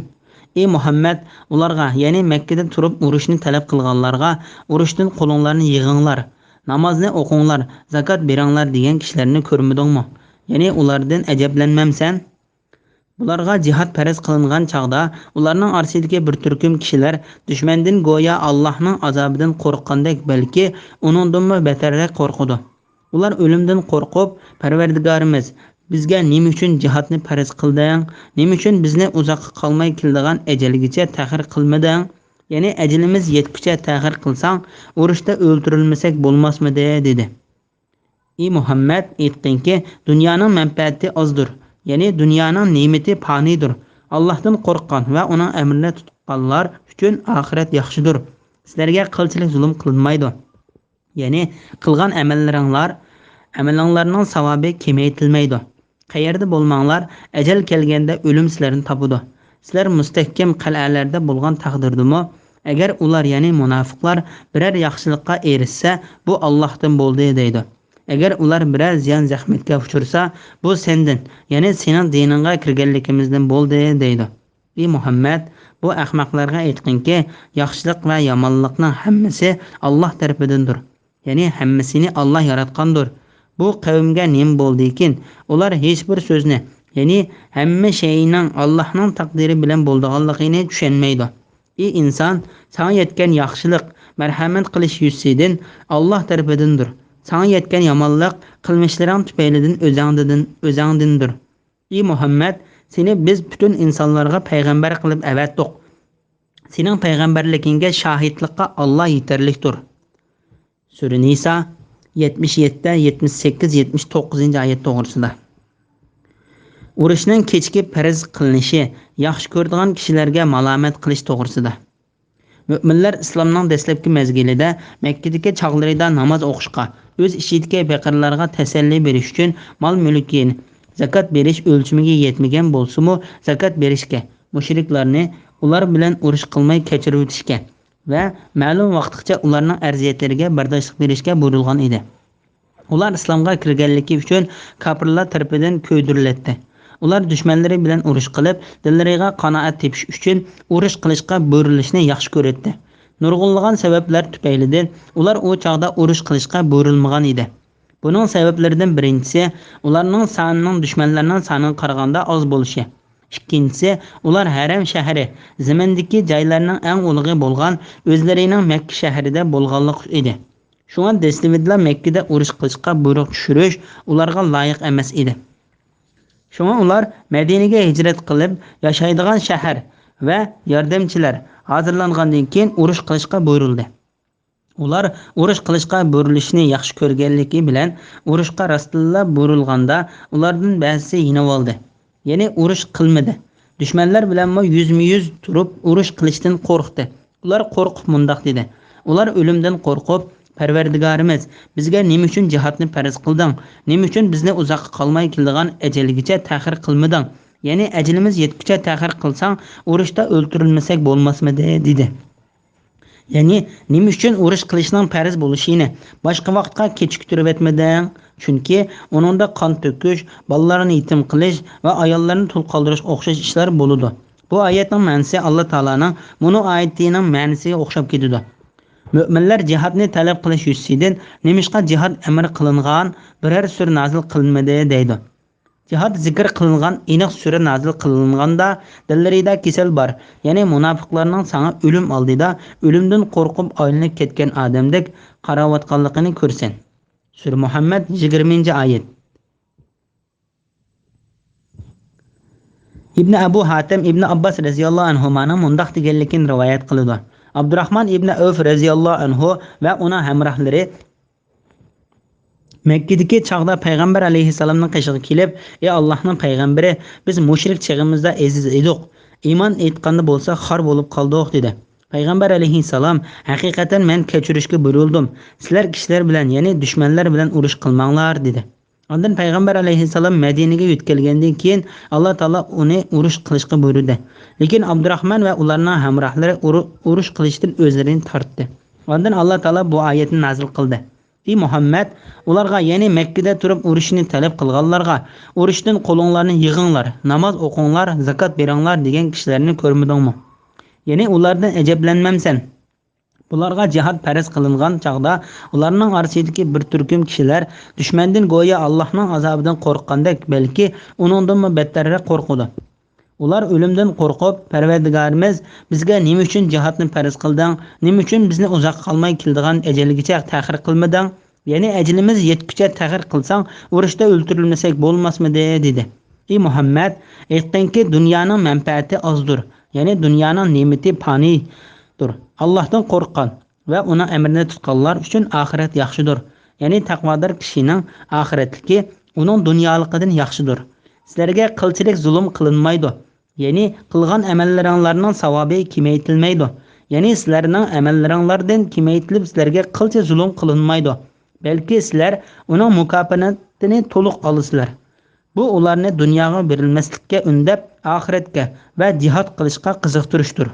ئى مۇھەممەد، ئۇلارغا، يەنى مەككىدە تۇرۇپ ئۇرۇشنى تەلەپ قىلغانلارغا، ئۇرۇشتىن قولۇڭلارنى يىغىڭلار، نامازنى ئوقۇڭلار، زاكات بېرىڭلار دېگەن كىشىلەرنى كۆرمىدىڭمۇ؟ يەنى ئۇلاردىن ئەجەبلەنمەمسەن؟ بۇلارغا جىھاد پەرز قىلىنغان چاغدا، ئۇلارنىڭ ئارىسىدىكى بىر تۈركۈم كىشىلەر دۈشمەندىن گويا ئاللاھنىڭ ئازابىدىن قورققاندەك، بەلكى ئۇنىڭدىنمۇ بەتەررەك قورقىدۇ. ئۇلار ئۆلۈمدىن قورقۇپ، پەرۋەردىگارىمىز، بىزگە نېمە ئۈچۈن جىھادنى پەرز قىلدىڭ؟ نېمە ئۈچۈن بىزنى ئۇزاققا قالماي كېلىدىغان ئەجەلگىچە تەخىر قىلمىدىڭ؟ يەنى ئەجىلىمىز يەتكۈچە تەخىر قىلساڭ، ئۇرۇشتا ئۆلتۈرۈلمىسەك بولماسمىدى؟ دېدى. ئى مۇھەممەد، ئېيتقىنكى، دۇنيانىڭ مەنپەئەتى ئازدۇر، يەنى دۇنيانىڭ نېمىتى پانىيدۇر. ئاللاھتىن قورققان ۋە ئۇنىڭ ئەمرىنى تۇتقانلار ئۈچۈن ئاخىرەت ياخشىدۇر. سىلەرگە قىلچىلىك زۇلۇم قىلىنمايدۇ. يەنى قىلغان ئەمەللىرىڭلار، ئەمىلىڭلارنىڭ ساۋابى كېمەيتىلمەيدۇ. قەيەردە بولماڭلار، ئەجەل كەلگەندە ئۆلۈم سىلەرنى تاپىدۇ. سىلەر مۇستەھكەم قەلئەلەردە بولغان تەقدىردىمۇ، ئەگەر ئۇلار، يەنى مۇناپىقلار، بىرەر ياخشىلىققا ئېرىشسە، بۇ ئاللاھتىن بولدى دەيدۇ. ئەگەر ئۇلار بىرەر زىيان زەخمەتكە ئۇچرىسا، بۇ سەندىن، يەنى سېنىڭ دىنىڭغا كىرگەنلىكىمىزدىن بولدى دەيدۇ. ئى مۇھەممەد، بۇ ئەخمەقلەرگە ئېيتقىنكى، ياخشىلىق ۋە يامانلىقنىڭ ھەممىسى ئاللاھ تەرىپىدىندۇر. يەنى ھەممىسىنى ئاللاھ ياراتقاندۇر. بۇ قەۋمگە نېمە بولدىكىن؟ ئۇلار ھېچبىر سۆزنى، يەنى ھەممە شەيئىنىڭ ئاللاھنىڭ تەقدىرى بىلەن بولىدىغانلىقىنى چۈشەنمەيدۇ. ئى ئىنسان، ساڭا يەتكەن ياخشىلىق، مەرھەمەت قىلىش يۈزىسىدىن ئاللاھ تەرىپىدىندۇر. ساڭا يەتكەن يامانلىق، قىلمىشلىرىڭ تۈپەيلىدىن ئۆزەڭدىن، ئۆزەڭدىندۇر. ئى مۇھەممەد، سېنى بىز پۈتۈن ئىنسانلارغا پەيغەمبەر قىلىپ ئەۋەتتۇق. سېنىڭ پەيغەمبەرلىكىڭگە شاھىتلىققا ئاللاھ يېتەرلىكتۇر. سۈرە نىسا، يەتمىش يەتتە، يەتمىش سەككىز، يەتمىش توققۇزىنچى ئايەت توغرىسىدا. ئۇرۇشنىڭ كېچىكىپ پەرز قىلىنىشى ياخشى كۆرىدىغان كىشىلەرگە مالامەت قىلىش توغرىسىدا. مۆمىنلەر ئىسلامنىڭ دەسلەپكى مەزگىلىدە مەككىدىكى چاغلىرىدا ناماز ئوقۇشقا، ئۆز ئىچىدىكى پېقىرلارغا تەسەللى بېرىش ئۈچۈن مال-مۈلكىنى زاكات بېرىش ئۆلچىمىگە يەتمىگەن بولسىمۇ، زاكات بېرىشكە، مۇشرىكلارنى ئۇلار بىلەن ئۇرۇش قىلماي كەچۈرۈۋېتىشكە ۋە مەلۇم ۋاقىتقىچە ئۇلارنىڭ ئەرزىيەتلىرىگە بەرداشلىق بېرىشكە بۇيرۇلغان ئىدى. ئۇلار ئىسلامغا كىرگەنلىكى ئۈچۈن كاپىرلار تەرىپىدىن كۆيدۈرۈلەتتى. ئۇلار دۈشمەنلىرى بىلەن ئۇرۇش قىلىپ، دىللىرىغا قانائەت تېپىش ئۈچۈن ئۇرۇش قىلىشقا بۇيرۇلۇشنى ياخشى كۆرەتتى. نۇرغۇنلىغان سەۋەبلەر تۈپەيلىدىن ئۇلار ئۇ چاغدا ئۇرۇش قىلىشقا بۇيرۇلمىغان ئىدى. بۇنىڭ سەۋەبلىرىدىن بىرىنچىسى، ئۇلارنىڭ سانىنىڭ دۈشمەنلەرنىڭ سانىغا قارىغاندا ئاز بولۇشى. ئىككىنچىسى، ئۇلار ھەرەم شەھىرى، زېمىندىكى جايلارنىڭ ئەڭ ئۇلۇغى بولغان، ئۆزلىرىنىڭ مەككە شەھىرىدە بولغانلىقى ئىدى. شۇڭا دەسلىۋىدىلا مەككىدە ئۇرۇش قىلىشقا بۇيرۇق چۈشۈرۈش ئۇلارغا لايىق ئەمەس ئىدى. شۇڭا ئۇلار مەدىنىگە ھىجرەت قىلىپ، ياشايدىغان شەھەر ۋە ياردەمچىلەر ھازىرلانغاندىن كېيىن ئۇرۇش قىلىشقا بۇيرۇلدى. ئۇلار ئۇرۇش قىلىشقا بۇيرۇلۇشنى ياخشى كۆرگەنلىكى بىلەن، ئۇرۇشقا راستتىنلا بۇيرۇلغاندا، ئۇلاردىن بەزىسى يېنىۋالدى. يەنى ئۇرۇش قىلمىدى. دۈشمەنلەر بىلەنمۇ يۈزمۇ يۈز تۇرۇپ ئۇرۇش قىلىشتىن قورقتى. ئۇلار قورقۇپ مۇنداق دېدى: ئۇلار ئۆلۈمدىن قورقۇپ، پەرۋەردىگارىمىز، بىزگە نېمە ئۈچۈن جىھادنى پەرز قىلدىڭ؟ نېمە ئۈچۈن بىزنى ئۇزاققا قالماي كېلىدىغان ئەجەلگىچە تەخىر قىلمىدىڭ؟ يەنى ئەجىلىمىز يەتكۈچە تەخىر قىلساڭ، ئۇرۇشتا ئۆلتۈرۈلمىسەك بولماسمىدى؟ دېدى. يەنى، نېمە ئۈچۈن ئۇرۇش قىلىشنىڭ پەرز بولۇشىنى باشقا ۋاقىتقا كېچىكتۈرۈۋەتمىدىڭ؟ چۈنكى ئۇنىڭدا قان تۆكۈش، بالىلارنى يېتىم قىلىش ۋە ئاياللارنى تۇل قالدۇرۇشقا ئوخشاش ئىشلار بولىدۇ. بۇ ئايەتنىڭ مەنىسى ئاللا تائالانىڭ مۇنۇ ئايىتىنىڭ مەنىسىگە ئوخشاپ كېتىدۇ. مۆمىنلەر جىھادنى تەلەپ قىلىش يۈزىسىدىن نېمىشقا جىھاد ئەمر قىلىنغان بىرەر سۈرە نازىل قىلىنمىدى دەيدۇ. جىھاد زىكىر قىلىنغان ئېنىق سۈرە نازىل قىلىنغاندا، دىللىرىدا كېسەل بار، يەنى مۇناپىقلارنىڭ ساڭا ئۆلۈم ئالدىدا ئۆلۈمدىن قورقۇپ ئايلىنىپ كەتكەن ئادەمدەك قاراۋاتقانلىقىنى كۆرىسەن. سۈرە مۇھەممەد، يىگىرمىنچى ئايەت. ئىبنى ئەبۇ ھاتەم ئىبنى ئابباس رەزىياللاھۇ ئەنھۇمانىڭ مۇنداق دېگەنلىكىنى رىۋايەت قىلىدۇ. ئابدۇراھمان ئىبنى ئەۋف رەزىياللاھۇ ئەنھۇ ۋە ئۇنىڭ ھەمراھلىرى مەككىدىكى چاغدا پەيغەمبەر ئەلەيھىسسالامنىڭ قېشىغا كېلىپ، ئى ئاللاھنىڭ پەيغەمبىرى، بىز مۇشرىك چېغىمىزدا ئەزىز ئىدۇق، ئىمان ئېيتقاندا بولسا خار بولۇپ قالدۇق، دېدى. پەيغەمبەر ئەلەيھىسسالام، ھەقىقەتەن مەن كەچۈرۈشكە بۇيرۇلدۇم، سىلەر كىشىلەر بىلەن، يەنى دۈشمەنلەر بىلەن ئۇرۇش قىلماڭلار، دېدى. ئاندىن پەيغەمبەر ئەلەيھىسسالام مەدىنىگە يۆتكەلگەندىن كېيىن، ئاللا تائالا ئۇنى ئۇرۇش قىلىشقا بۇيرۇدى. لېكىن ئابدۇراھمان ۋە ئۇلارنىڭ ھەمراھلىرى ئۇرۇ-، ئۇرۇش قىلىشتىن ئۆزلىرىنى تارتتى. ئاندىن ئاللا تائالا بۇ ئايەتنى نازىل قىلدى. ئى مۇھەممەد، ئۇلارغا، يەنى مەككىدە تۇرۇپ ئۇرۇشنى تەلەپ قىلغانلارغا، ئۇرۇشتىن قولۇڭلارنى يىغىڭلار، ناماز ئوقۇڭلار، زاكات بېرىڭلار دېگەن كىشىلەرنى كۆرمىدىڭمۇ؟ يەنى ئۇلاردىن ئەجەبلەنمەمسەن؟ بۇلارغا جىھاد پەرز قىلىنغان چاغدا، ئۇلارنىڭ ئارىسىدىكى بىر تۈركۈم كىشىلەر دۈشمەندىن گويا ئاللاھنىڭ ئازابىدىن قورققاندەك، بەلكى ئۇنىڭدىنمۇ بەتتەررەك قورقىدۇ. ئۇلار ئۆلۈمدىن قورقۇپ، پەرۋەردىگارىمىز، بىزگە نېمە ئۈچۈن جىھادنى پەرز قىلدىڭ؟ نېمە ئۈچۈن بىزنى ئۇزاققا قالماي كېلىدىغان ئەجەلگىچە تەخىر قىلمىدىڭ؟ يەنى ئەجىلىمىز يەتكۈچە تەخىر قىلساڭ، ئۇرۇشتا ئۆلتۈرۈلمىسەك بولماسمىدى؟ دېدى. ئى مۇھەممەد، ئېيتقىنكى، دۇنيانىڭ مەنپەئەتى ئازدۇر، يەنى دۇنيانىڭ نېمىتى پانىيدۇر. ئاللاھتىن قورققان ۋە ئۇنىڭ ئەمرىنى تۇتقانلار ئۈچۈن ئاخىرەت ياخشىدۇر. يەنى تەقۋادار كىشىنىڭ ئاخىرەتلىكى ئۇنىڭ دۇنيالىقىدىن ياخشىدۇر. سىلەرگە قىلچىلىك زۇلۇم قىلىنمايدۇ. يەنى قىلغان ئەمەللىرىڭلارنىڭ ساۋابى كېمەيتىلمەيدۇ. يەنى سىلەرنىڭ ئەمەللىرىڭلاردىن كېمەيتىلىپ سىلەرگە قىلچە زۇلۇم قىلىنمايدۇ. بەلكى سىلەر ئۇنىڭ مۇكاپاتىنى تولۇق ئالىسىلەر. بۇ ئۇلارنى دۇنياغا بېرىلمەسلىككە ئۈندەپ، ئاخىرەتكە ۋە جىھاد قىلىشقا قىزىقتۇرۇشتۇر.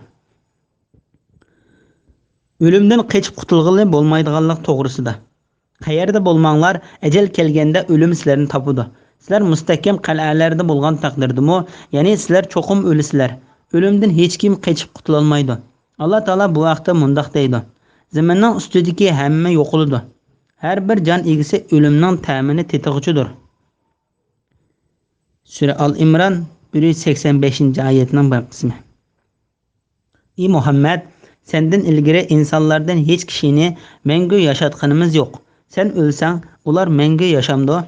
ئۆلۈمدىن قېچىپ قۇتۇلغىلى بولمايدىغانلىق توغرىسىدا. قەيەردە بولماڭلار، ئەجەل كەلگەندە ئۆلۈم سىلەرنى تاپىدۇ. سىلەر مۇستەھكەم قەلئەلەردە بولغان تەقدىردىمۇ، يەنى سىلەر چوقۇم ئۆلىسىلەر. ئۆلۈمدىن ھېچكىم قېچىپ قۇتۇلالمايدۇ. ئاللا تائالا بۇ ھەقتە مۇنداق دەيدۇ: زېمىننىڭ ئۈستىدىكى ھەممە يوقىلىدۇ. ھەر بىر جان ئىگىسى ئۆلۈمنىڭ تەمىنى تېتىغۇچىدۇر. سۈرە ئال ئىمران، بىر يۈز سەكسەن بەشىنچى ئايەتنىڭ بىر قىسمى. ئى مۇھەممەد، سەندىن ئىلگىرى ئىنسانلاردىن ھېچ كىشىنى مەڭگۈ ياشاتقىنىمىز يوق. سەن ئۆلسەڭ، ئۇلار مەڭگۈ ياشامدۇ؟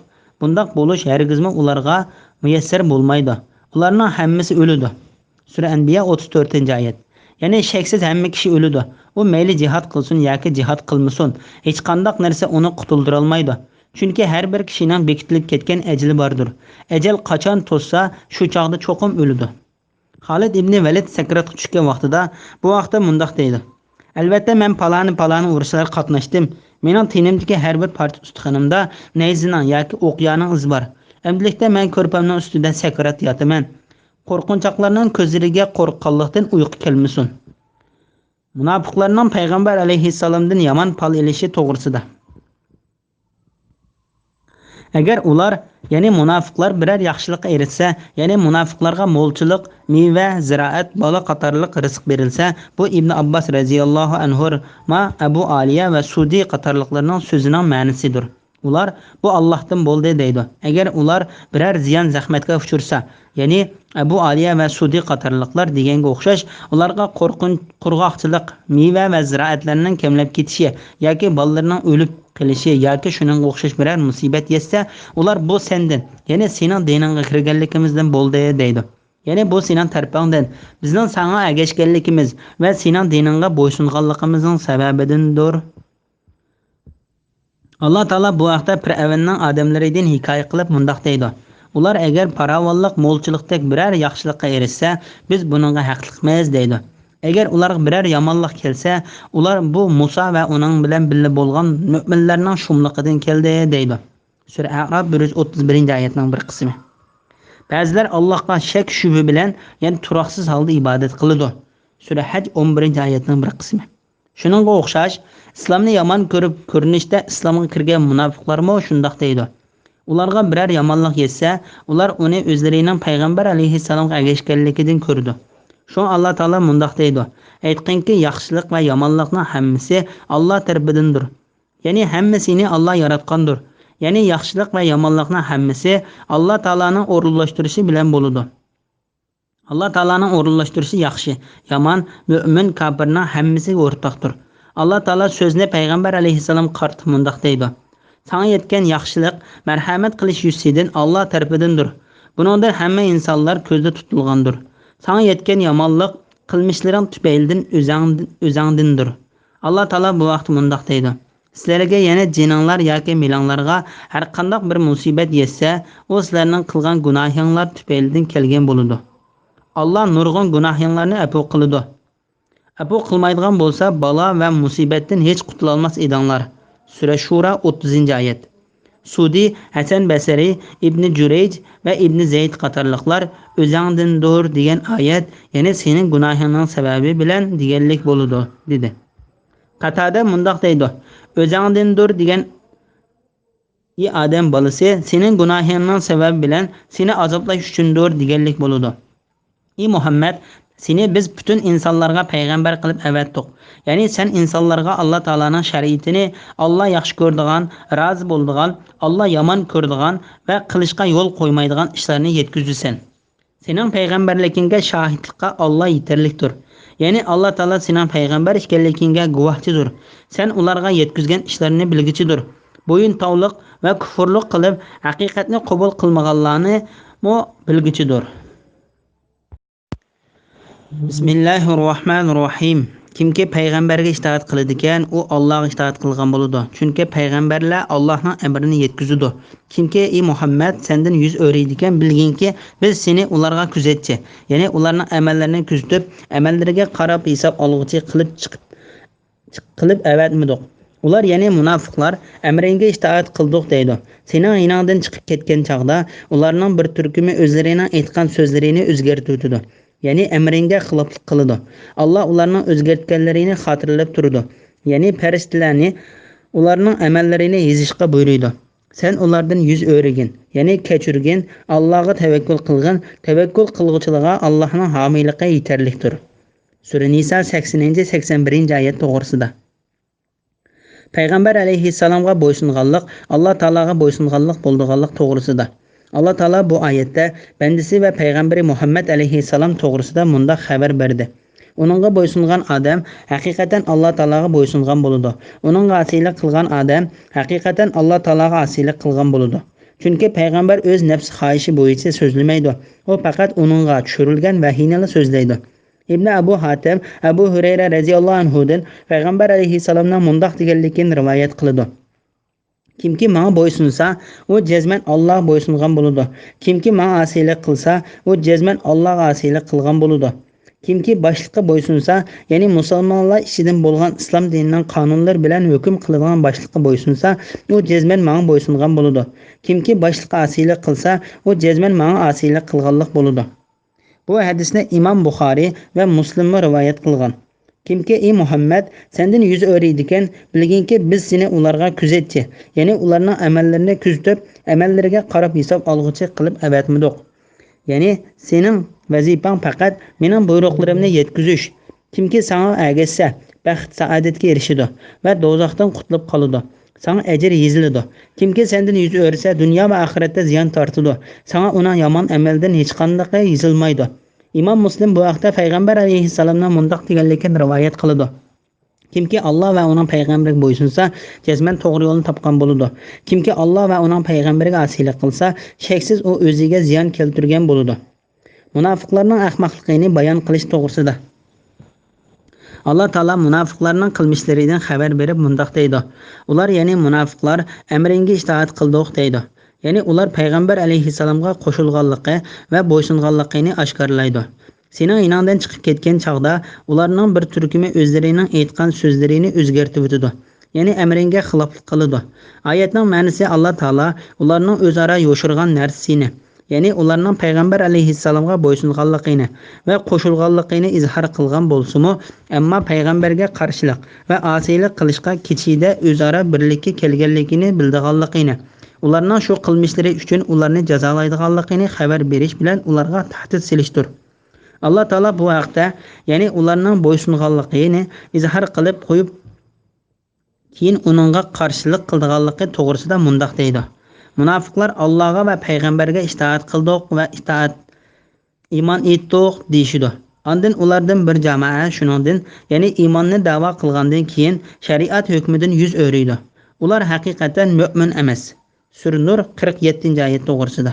بۇنداق بولۇش ھەرگىزمۇ ئۇلارغا مۇيەسسەر بولمايدۇ. ئۇلارنىڭ ھەممىسى ئۆلىدۇ. سۈرە ئەنبىيا، ئوتتۇز تۆتىنچى ئايەت. يەنى شەكسىز ھەممە كىشى ئۆلىدۇ. ئۇ مەيلى جىھاد قىلسۇن ياكى جىھاد قىلمىسۇن، ھېچقانداق نەرسە ئۇنى قۇتۇلدۇرالمايدۇ. چۈنكى ھەر بىر كىشىنىڭ بېكىتىلىپ كەتكەن ئەجىلى باردۇر. ئەجەل قاچان توشسا، شۇ چاغدا چوقۇم ئۆلىدۇ. خالىد ئىبنى ۋەلىد سەكراتقا چۈشكەن ۋاقتىدا بۇ ھەقتە مۇنداق دەيدۇ: ئەلۋەتتە، مەن پالانى-پالانى ئۇرۇشلارغا قاتناشتىم. مېنىڭ تېنىمدىكى ھەر بىر پارچە ئۇستىخىنىمدا نەيزىنىڭ ياكى ئوقيانىڭ ئىزى بار. ئەمدىلىكتە مەن كۆرپەمنىڭ ئۈستىدە سەكرات ياتىمەن. قورقۇنچاقلارنىڭ كۆزلىرىگە قورققانلىقتىن ئۇيقۇ كەلمىسۇن. مۇناپىقلارنىڭ پەيغەمبەر ئەلەيھىسسالامدىن يامان پال ئېلىشى توغرىسىدا. ئەگەر ئۇلار، يەنى مۇناپىقلار بىرەر ياخشىلىققا ئېرىشسە، يەنى مۇناپىقلارغا مولچىلىق، مېۋە، زىرائەت، بالا قاتارلىق رىزىق بېرىلسە، بۇ ئىبن ئابباس رەزىياللاھۇ ئەنھۇما، ئەبۇ ئالىيە ۋە سۇدى قاتارلىقلارنىڭ سۆزىنىڭ مەنىسىدۇر. ئۇلار، بۇ ئاللاھتىن بولدى دەيدۇ. ئەگەر ئۇلار بىرەر زىيان زەخمەتكە ئۇچرىسا، يەنى ئەبۇ ئالىيە ۋە سۇدى قاتارلىقلار دېگەنگە ئوخشاش، ئۇلارغا قورقۇنچ، قۇرغاقچىلىق، مېۋە ۋە زىرائەتلەرنىڭ كەملەپ كېتىشى ياكى بالىلىرىنىڭ ئۆلۈپ قېلىشى ياكى شۇنىڭغا ئوخشاش بىرەر مۇسىبەت يەتسە، ئۇلار بۇ سەندىن، يەنى سېنىڭ دىنىڭغا كىرگەنلىكىمىزدىن بولدى دەيدۇ. يەنى بۇ سېنىڭ تەرىپىڭدىن، بىزنىڭ ساڭا ئەگەشكەنلىكىمىز ۋە سېنىڭ دىنىڭغا بويسۇنغانلىقىمىزنىڭ سەۋەبىدىندۇر. ئاللا تائالا بۇ ھەقتە پىرئەۋننىڭ ئادەملىرىدىن ھېكايە قىلىپ مۇنداق دەيدۇ: ئۇلار ئەگەر پاراۋانلىق، مولچىلىقتەك بىرەر ياخشىلىققا ئېرىشسە، بىز بۇنىڭغا ھەقلىقمىز دەيدۇ. ئەگەر ئۇلارغا بىرەر يامانلىق كەلسە، ئۇلار بۇ مۇسا ۋە ئۇنىڭ بىلەن بىللە بولغان مۆمىنلەرنىڭ شۇملۇقىدىن كەلدى دەيدۇ. سۈرە ئەئراپ، بىر يۈز ئوتتۇز بىرىنچى ئايەتنىڭ بىر قىسمى. بەزىلەر ئاللاھقا شەك-شۈبھە بىلەن، يەنى تۇراقسىز ھالدا ئىبادەت قىلىدۇ. سۈرە ھەج، ئون بىرىنچى ئايەتنىڭ بىر قىسمى. شۇنىڭغا ئوخشاش، ئىسلامنى يامان كۆرۈپ، كۆرۈنۈشتە ئىسلامغا كىرگەن مۇناپىقلارمۇ شۇنداق دەيدۇ. ئۇلارغا بىرەر يامانلىق يەتسە، ئۇلار ئۇنى ئۆزلىرىنىڭ پەيغەمبەر ئەلەيھىسسالامغا ئەگەشكەنلىكىدىن كۆرىدۇ. شۇڭا ئاللا تائالا مۇنداق دەيدۇ: ئېيتقىنكى، ياخشىلىق ۋە يامانلىقنىڭ ھەممىسى ئاللا تەرىپىدىندۇر. يەنى ھەممىسىنى ئاللا ياراتقاندۇر. يەنى ياخشىلىق ۋە يامانلىقنىڭ ھەممىسى ئاللا تائالانىڭ ئورۇنلاشتۇرۇشى بىلەن بولىدۇ. ئاللا تائالانىڭ ئورۇنلاشتۇرۇشى ياخشى، يامان، مۆمىن، كاپىرنىڭ ھەممىسىگە ئورتاقتۇر. ئاللا تائالا سۆزنى پەيغەمبەر ئەلەيھىسسالامغا قارىتىپ مۇنداق دەيدۇ: ساڭا يەتكەن ياخشىلىق مەرھەمەت قىلىش يۈزىسىدىن ئاللا تەرىپىدىندۇر. بۇنىڭدىن ھەممە ئىنسانلار كۆزدە تۇتۇلغاندۇر. ساڭا يەتكەن يامانلىق قىلمىشلىرىڭ تۈپەيلىدىن ئۆزەڭ-، ئۆزەڭدىندۇر. ئاللا تائالا بۇ ھەقتە مۇنداق دەيدۇ: سىلەرگە يەنە جېنىڭلار ياكى مېلىڭلارغا ھەرقانداق بىر مۇسىبەت يەتسە، ئۇ سىلەرنىڭ قىلغان گۇناھىڭلار تۈپەيلىدىن كەلگەن بولىدۇ. ئاللا نۇرغۇن گۇناھىڭلارنى ئەپۇ قىلىدۇ. ئەپۇ قىلمايدىغان بولسا، بالا ۋە مۇسىبەتتىن ھېچ قۇتۇلالماس ئىدىڭلار. سۈرە شۇرا، ئوتتۇزىنچى ئايەت. سۇدى، ھەسەن بەسرى، ئىبنى جۈرەيج ۋە ئىبنى زەيد قاتارلىقلار «ئۆزەڭدىندۇر» دېگەن ئايەت، يەنى «سېنىڭ گۇناھىڭنىڭ سەۋەبى بىلەن» دېگەنلىك بولىدۇ، دېدى. قاتادە مۇنداق دەيدۇ: «ئۆزەڭدىندۇر» دېگەن، ئى ئادەم بالىسى، سېنىڭ گۇناھىڭنىڭ سەۋەبى بىلەن سېنى ئازابلاش ئۈچۈندۇر دېگەنلىك بولىدۇ. ئى مۇھەممەد، سېنى بىز پۈتۈن ئىنسانلارغا پەيغەمبەر قىلىپ ئەۋەتتۇق. يەنى سەن ئىنسانلارغا ئاللا تائالانىڭ شەرىئىتىنى، ئاللا ياخشى كۆرىدىغان، رازى بولىدىغان، ئاللا يامان كۆرىدىغان ۋە قىلىشقا يول قويمايدىغان ئىشلارنى يەتكۈزىسەن. سېنىڭ پەيغەمبەرلىكىڭگە شاھىتلىققا ئاللا يېتەرلىكتۇر. يەنى ئاللا تائالا سېنىڭ پەيغەمبەر ئىكەنلىكىڭگە گۇۋاھچىدۇر. سەن ئۇلارغا يەتكۈزگەن ئىشلارنى بىلگۈچىدۇر. بويۇن تاۋلىق ۋە كۇفۇرلۇق قىلىپ، ھەقىقەتنى قوبۇل قىلمىغانلارنىمۇ بىلگۈچىدۇر. بىسمىللاھىررەھمانىررەھىم. كىمكى پەيغەمبەرگە ئىتائەت قىلىدىكەن، ئۇ ئاللاغا ئىتائەت قىلغان بولىدۇ. چۈنكى پەيغەمبەرلەر ئاللانىڭ ئەمرىنى يەتكۈزىدۇ. كىمكى، ئى مۇھەممەد، سەندىن يۈز ئۆرۈيدىكەن، بىلگىنكى، بىز سېنى ئۇلارغا كۆزەتچى، يەنى ئۇلارنىڭ ئەمەللىرىنى كۆزىتىپ، ئەمەللىرىگە قاراپ ھېساب ئالغۇچى قىلىپ چىقىپ، قىلىپ ئەۋەتمىدۇق. ئۇلار، يەنى مۇناپىقلار، ئەمرىڭگە ئىتائەت قىلدۇق دەيدۇ. سېنىڭ يېنىڭدىن چىقىپ كەتكەن چاغدا ئۇلارنىڭ بىر تۈركۈمى ئۆزلىرىنىڭ ئېيتقان سۆزلىرىنى ئۆزگەرتىۋېتىدۇ. يەنى ئەمرىڭگە خىلاپلىق قىلىدۇ. ئاللا ئۇلارنىڭ ئۆزگەرتكەنلىرىنى خاتىرىلەپ تۇرىدۇ. يەنى پەرىشتىلەرنى ئۇلارنىڭ ئەمەللىرىنى يېزىشقا بۇيرۇيدۇ. سەن ئۇلاردىن يۈز ئۆرۈگىن، يەنى كەچۈرگىن، ئاللاغا تەۋەككۈل قىلغىن، تەۋەككۈل قىلغۇچىلارغا ئاللانىڭ ھامىيلىقى يېتەرلىكتۇر. سۈرە نىسا، سەكسىنىنچى، سەكسەن بىرىنچى ئايەت توغرىسىدا. پەيغەمبەر ئەلەيھىسسالامغا بويسۇنغانلىق ئاللا تائالاغا بويسۇنغانلىق بولىدىغانلىق توغرىسىدا. ئاللا تائالا بۇ ئايەتتە بەندىسى ۋە پەيغەمبىرى مۇھەممەد ئەلەيھىسسالام توغرىسىدا مۇنداق خەۋەر بەردى: ئۇنىڭغا بويسۇنغان ئادەم ھەقىقەتەن ئاللا تائالاغا بويسۇنغان بولىدۇ. ئۇنىڭغا ئاسىيلىق قىلغان ئادەم ھەقىقەتەن ئاللا تائالاغا ئاسىيلىق قىلغان بولىدۇ. چۈنكى پەيغەمبەر ئۆز نەپسى خاھىشى بويىچە سۆزلىمەيدۇ. ئۇ پەقەت ئۇنىڭغا چۈشۈرۈلگەن ۋەھىينىلا سۆزلەيدۇ. ئىبنى ئەبۇ ھاتىم ئەبۇ ھۈرەيرە رەزىياللاھۇ ئەنھۇدىن پەيغەمبەر ئەلەيھىسسالامنىڭ مۇنداق دېگەنلىكىنى رىۋايەت قىلىدۇ: كىمكى ماڭا بويسۇنسا، ئۇ جەزمەن ئاللاغا بويسۇنغان بولىدۇ. كىمكى ماڭا ئاسىيلىق قىلسا، ئۇ جەزمەن ئاللاغا ئاسىيلىق قىلغان بولىدۇ. كىمكى باشلىققا بويسۇنسا، يەنى مۇسۇلمانلار ئىچىدىن بولغان ئىسلام دىنىنىڭ قانۇنلىرى بىلەن ھۆكۈم قىلىدىغان باشلىققا بويسۇنسا، ئۇ جەزمەن ماڭا بويسۇنغان بولىدۇ. كىمكى باشلىققا ئاسىيلىق قىلسا، ئۇ جەزمەن ماڭا ئاسىيلىق قىلغانلىق بولىدۇ. بۇ ھەدىسنى ئىمام بۇخارىي ۋە مۇسلىممۇ رىۋايەت قىلغان. كىمكى، ئى مۇھەممەد، سەندىن يۈز ئۆرۈيدىكەن، بىلگىنكى، بىز سېنى ئۇلارغا كۆزەتچى، يەنى ئۇلارنىڭ ئەمەللىرىنى كۆزىتىپ، ئەمەللىرىگە قاراپ ھېساب ئالغۇچى قىلىپ ئەۋەتمىدۇق. يەنى سېنىڭ ۋەزىپەڭ پەقەت مېنىڭ بۇيرۇقلىرىمنى يەتكۈزۈش. كىمكى ساڭا ئەگەشسە، بەخت-سائادەتكە ئېرىشىدۇ ۋە دوزاختىن قۇتۇلۇپ قالىدۇ. ساڭا ئەجىر يېزىلىدۇ. كىمكى سەندىن يۈز ئۆرۈسە، دۇنيا ۋە ئاخىرەتتە زىيان تارتىدۇ. ساڭا ئۇنىڭ يامان ئەمەلدىن ھېچقاندىقى يېزىلمايدۇ. ئىمام مۇسلىم بۇ ھەقتە پەيغەمبەر ئەلەيھىسسالامنىڭ مۇنداق دېگەنلىكىنى رىۋايەت قىلىدۇ: كىمكى ئاللا ۋە ئۇنىڭ پەيغەمبىرىگە بويسۇنسا، جەزمەن توغرا يولنى تاپقان بولىدۇ. كىمكى ئاللا ۋە ئۇنىڭ پەيغەمبىرىگە ئاسىيلىق قىلسا، شەكسىز ئۇ ئۆزىگە زىيان كەلتۈرگەن بولىدۇ. مۇناپىقلارنىڭ ئەخمەقلىقىنى بايان قىلىش توغرىسىدا. ئاللا تائالا مۇناپىقلارنىڭ قىلمىشلىرىدىن خەۋەر بېرىپ مۇنداق دەيدۇ: ئۇلار، يەنى مۇناپىقلار، ئەمرىڭگە ئىتائەت قىلدۇق دەيدۇ. يەنى ئۇلار پەيغەمبەر ئەلەيھىسسالامغا قوشۇلغانلىقى ۋە بويسۇنغانلىقىنى ئاشكارىلايدۇ. سېنىڭ يېنىڭدىن چىقىپ كەتكەن چاغدا ئۇلارنىڭ بىر تۈركۈمى ئۆزلىرىنىڭ ئېيتقان سۆزلىرىنى ئۆزگەرتىۋېتىدۇ، يەنى ئەمرىڭگە خىلاپلىق قىلىدۇ. ئايەتنىڭ مەنىسى، ئاللا تائالا ئۇلارنىڭ ئۆزئارا يوشۇرغان نەرسىنى، يەنى ئۇلارنىڭ پەيغەمبەر ئەلەيھىسسالامغا بويسۇنغانلىقىنى ۋە قوشۇلغانلىقىنى ئىزھار قىلغان بولسىمۇ، ئەمما پەيغەمبەرگە قارشىلىق ۋە ئاسىيلىق قىلىشقا كېچىدە ئۆزئارا بىرلىككە كەلگەنلىكىنى بىلىدىغانلىقىنى، ئۇلارنىڭ شۇ قىلمىشلىرى ئۈچۈن ئۇلارنى جازالايدىغانلىقىنى خەۋەر بېرىش بىلەن ئۇلارغا تەھدىت سېلىشتۇر. ئاللا تائالا بۇ ھەقتە، يەنى ئۇلارنىڭ بويسۇنغانلىقىنى ئىزھار قىلىپ قويۇپ، كېيىن ئۇنىڭغا قارشىلىق قىلىدىغانلىقى توغرىسىدا مۇنداق دەيدۇ: مۇناپىقلار ئاللاغا ۋە پەيغەمبەرگە ئىتائەت قىلدۇق ۋە ئىتائەت، ئىمان ئېيتتۇق دېيىشىدۇ. ئاندىن ئۇلاردىن بىر جامائە شۇنىڭدىن، يەنى ئىماننى دەۋا قىلغاندىن كېيىن شەرىئەت ھۆكمىدىن يۈز ئۆرۈيدۇ. ئۇلار ھەقىقەتەن مۆمىن ئەمەس. سۈرە نۇر، قىرىق يەتتىنچى ئايەت توغرىسىدا.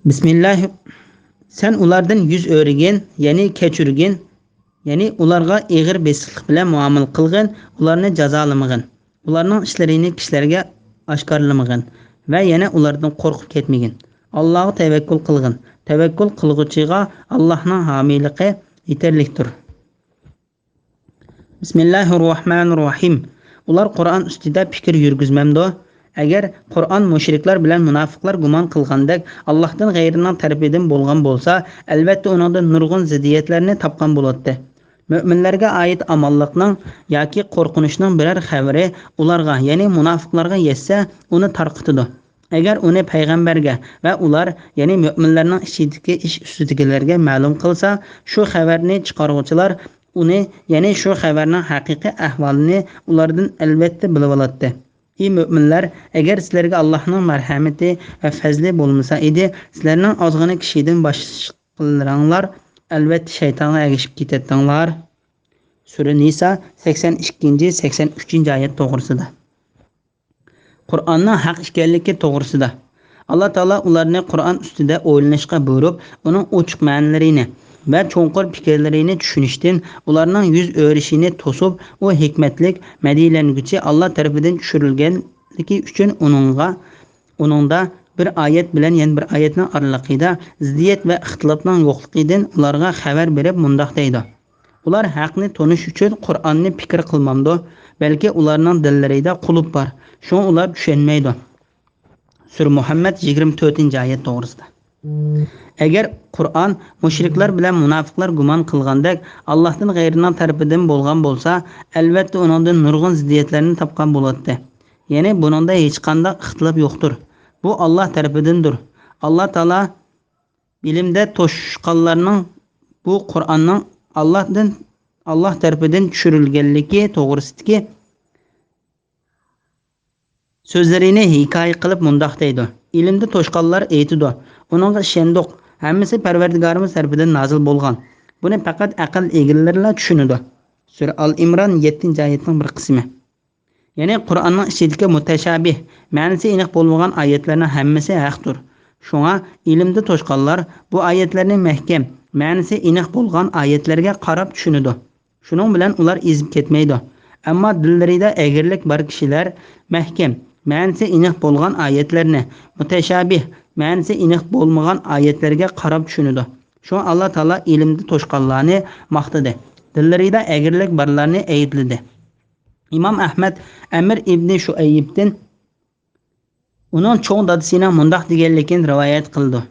بىسمىللاھ. سەن ئۇلاردىن يۈز ئۆرۈگىن، يەنى كەچۈرگىن، يەنى ئۇلارغا ئېغىر بېسىقلىق بىلەن مۇئامىلە قىلغىن، ئۇلارنى جازالىمىغىن، ئۇلارنىڭ ئىشلىرىنى كىشىلەرگە ئاشكارىلىمىغىن ۋە يەنە ئۇلاردىن قورقۇپ كەتمىگىن. ئاللاغا تەۋەككۈل قىلغىن. تەۋەككۈل قىلغۇچىغا ئاللاھنىڭ ھامىيلىقى يېتەرلىكتۇر. بىسمىللاھىررەھمانىررەھىم. ئۇلار قۇرئان ئۈستىدە پىكىر يۈرگۈزمەمدۇ؟ ئەگەر قۇرئان مۇشرىكلار بىلەن مۇناپىقلار گۇمان قىلغاندەك ئاللاھتىن غەيرىنىڭ تەرىپىدىن بولغان بولسا، ئەلۋەتتە ئۇنىڭدىن نۇرغۇن زىددىيەتلەرنى تاپقان بولاتتى. مۆمىنلەرگە ئائىت ئامانلىقنىڭ ياكى قورقۇنچنىڭ بىرەر خەۋىرى ئۇلارغا، يەنى مۇناپىقلارغا يەتسە، ئۇنى تارقىتىدۇ. ئەگەر ئۇنى پەيغەمبەرگە ۋە ئۇلار، يەنى مۆمىنلەرنىڭ ئىچىدىكى ئىش ئۈستىدىكىلەرگە مەلۇم قىلسا، شۇ خەۋەرنى چىقارغۇچىلار ئۇنى، يەنى شۇ خەۋەرنىڭ ھەقىقىي ئەھۋالىنى ئۇلاردىن ئەلۋەتتە بىلىۋالاتتى. ئى مۆمىنلەر، ئەگەر سىلەرگە ئاللاھنىڭ مەرھەمىتى ۋە پەزلى بولمىسا ئىدى، سىلەرنىڭ ئازغىنە كىشىدىن باشقىلىرىڭلار ئەلۋەتتە شەيتانغا ئەگىشىپ كېتەتتىڭلار. سۈرە نىسا، سەكسەن ئىككىنچى، سەكسەن ئۈچىنچى ئايەت توغرىسىدا. قۇرئاننىڭ ھەق ئىكەنلىكى توغرىسىدا. ئاللا تائالا ئۇلارنى قۇرئان ئۈستىدە ئويلىنىشقا بۇيرۇپ، ئۇنىڭ ئوچۇق مەنىلىرىنى ۋە چوڭقۇر پىكىرلىرىنى چۈشىنىشتىن، ئۇلارنىڭ يۈز ئۆرۈشىنى توسۇپ، ئۇ ھېكمەتلىك، مەدھىيلەنگۈچى، ئاللا تەرىپىدىن چۈشۈرۈلگەنلىكى ئۈچۈن ئۇنىڭغا، ئۇنىڭدا بىر ئايەت بىلەن يەنە بىر ئايەتنىڭ ئارىلىقىدا زىددىيەت ۋە ئىختىلاپنىڭ يوقلۇقىدىن ئۇلارغا خەۋەر بېرىپ مۇنداق دەيدۇ: ئۇلار ھەقنى تونۇش ئۈچۈن قۇرئاننى پىكىر قىلمامدۇ؟ بەلكى ئۇلارنىڭ دىللىرىدا قۇلۇپ بار، شۇڭا ئۇلار چۈشەنمەيدۇ. سۈرە مۇھەممەد يىگىرمە تۆتىنچى ئايەت توغرىسىدا. ئەگەر قۇرئان مۇشرىكلار بىلەن مۇناپىقلار گۇمان قىلغاندەك ئاللاھتىن غەيرىنىڭ تەرىپىدىن بولغان بولسا، ئەلۋەتتە ئۇنىڭدىن نۇرغۇن زىددىيەتلەرنى تاپقان بولاتتى. يەنى بۇنىڭدا ھېچقانداق ئىختىلاپ يوقتۇر. بۇ ئاللاھ تەرىپىدىندۇر. ئاللاھ تائالا ئىلىمدە توشقانلارنىڭ بۇ قۇرئاننىڭ ئاللاھتىن، ئاللاھ تەرىپىدىن چۈشۈرۈلگەنلىكى توغرىسىدىكى سۆزلىرىنى ھېكايە قىلىپ مۇنداق دەيدۇ: ئىلىمدە توشقانلار ئېيتىدۇ، ئۇنىڭغا ئىشەندۇق، ھەممىسى پەرۋەردىگارىمىز تەرىپىدىن نازىل بولغان. بۇنى پەقەت ئەقىل ئىگىلىرىلا چۈشىنىدۇ. سۈرە ئال ئىمران، يەتتىنچى ئايەتنىڭ بىر قىسمى. يەنى قۇرئاننىڭ ئىچىدىكى مۇتەشابىھ، مەنىسى ئېنىق بولمىغان ئايەتلەرنىڭ ھەممىسى ھەقتۇر. شۇڭا ئىلىمدە توشقانلار بۇ ئايەتلەرنى مەھكەم، مەنىسى ئېنىق بولغان ئايەتلەرگە قاراپ چۈشىنىدۇ. شۇنىڭ بىلەن ئۇلار ئېزىپ كەتمەيدۇ. ئەمما دىللىرىدا ئەگرىلىك بار كىشىلەر مەھكەم، مەنىسى ئېنىق بولغان ئايەتلەرنى، مۇتەشابىھ، مەنىسى ئېنىق بولمىغان ئايەتلەرگە قاراپ چۈشىنىدۇ. شۇڭا ئاللا تائالا ئىلىمدە توشقانلارنى ماختىدى، دىللىرىدا ئەگرىلىك بارلارنى ئەيىبلىدى. ئىمام ئەھمەد ئەمىر ئىبنى شۇئەيبتىن ئۇنىڭ چوڭ دادىسىنىڭ مۇنداق دېگەنلىكىنى رىۋايەت قىلىدۇ: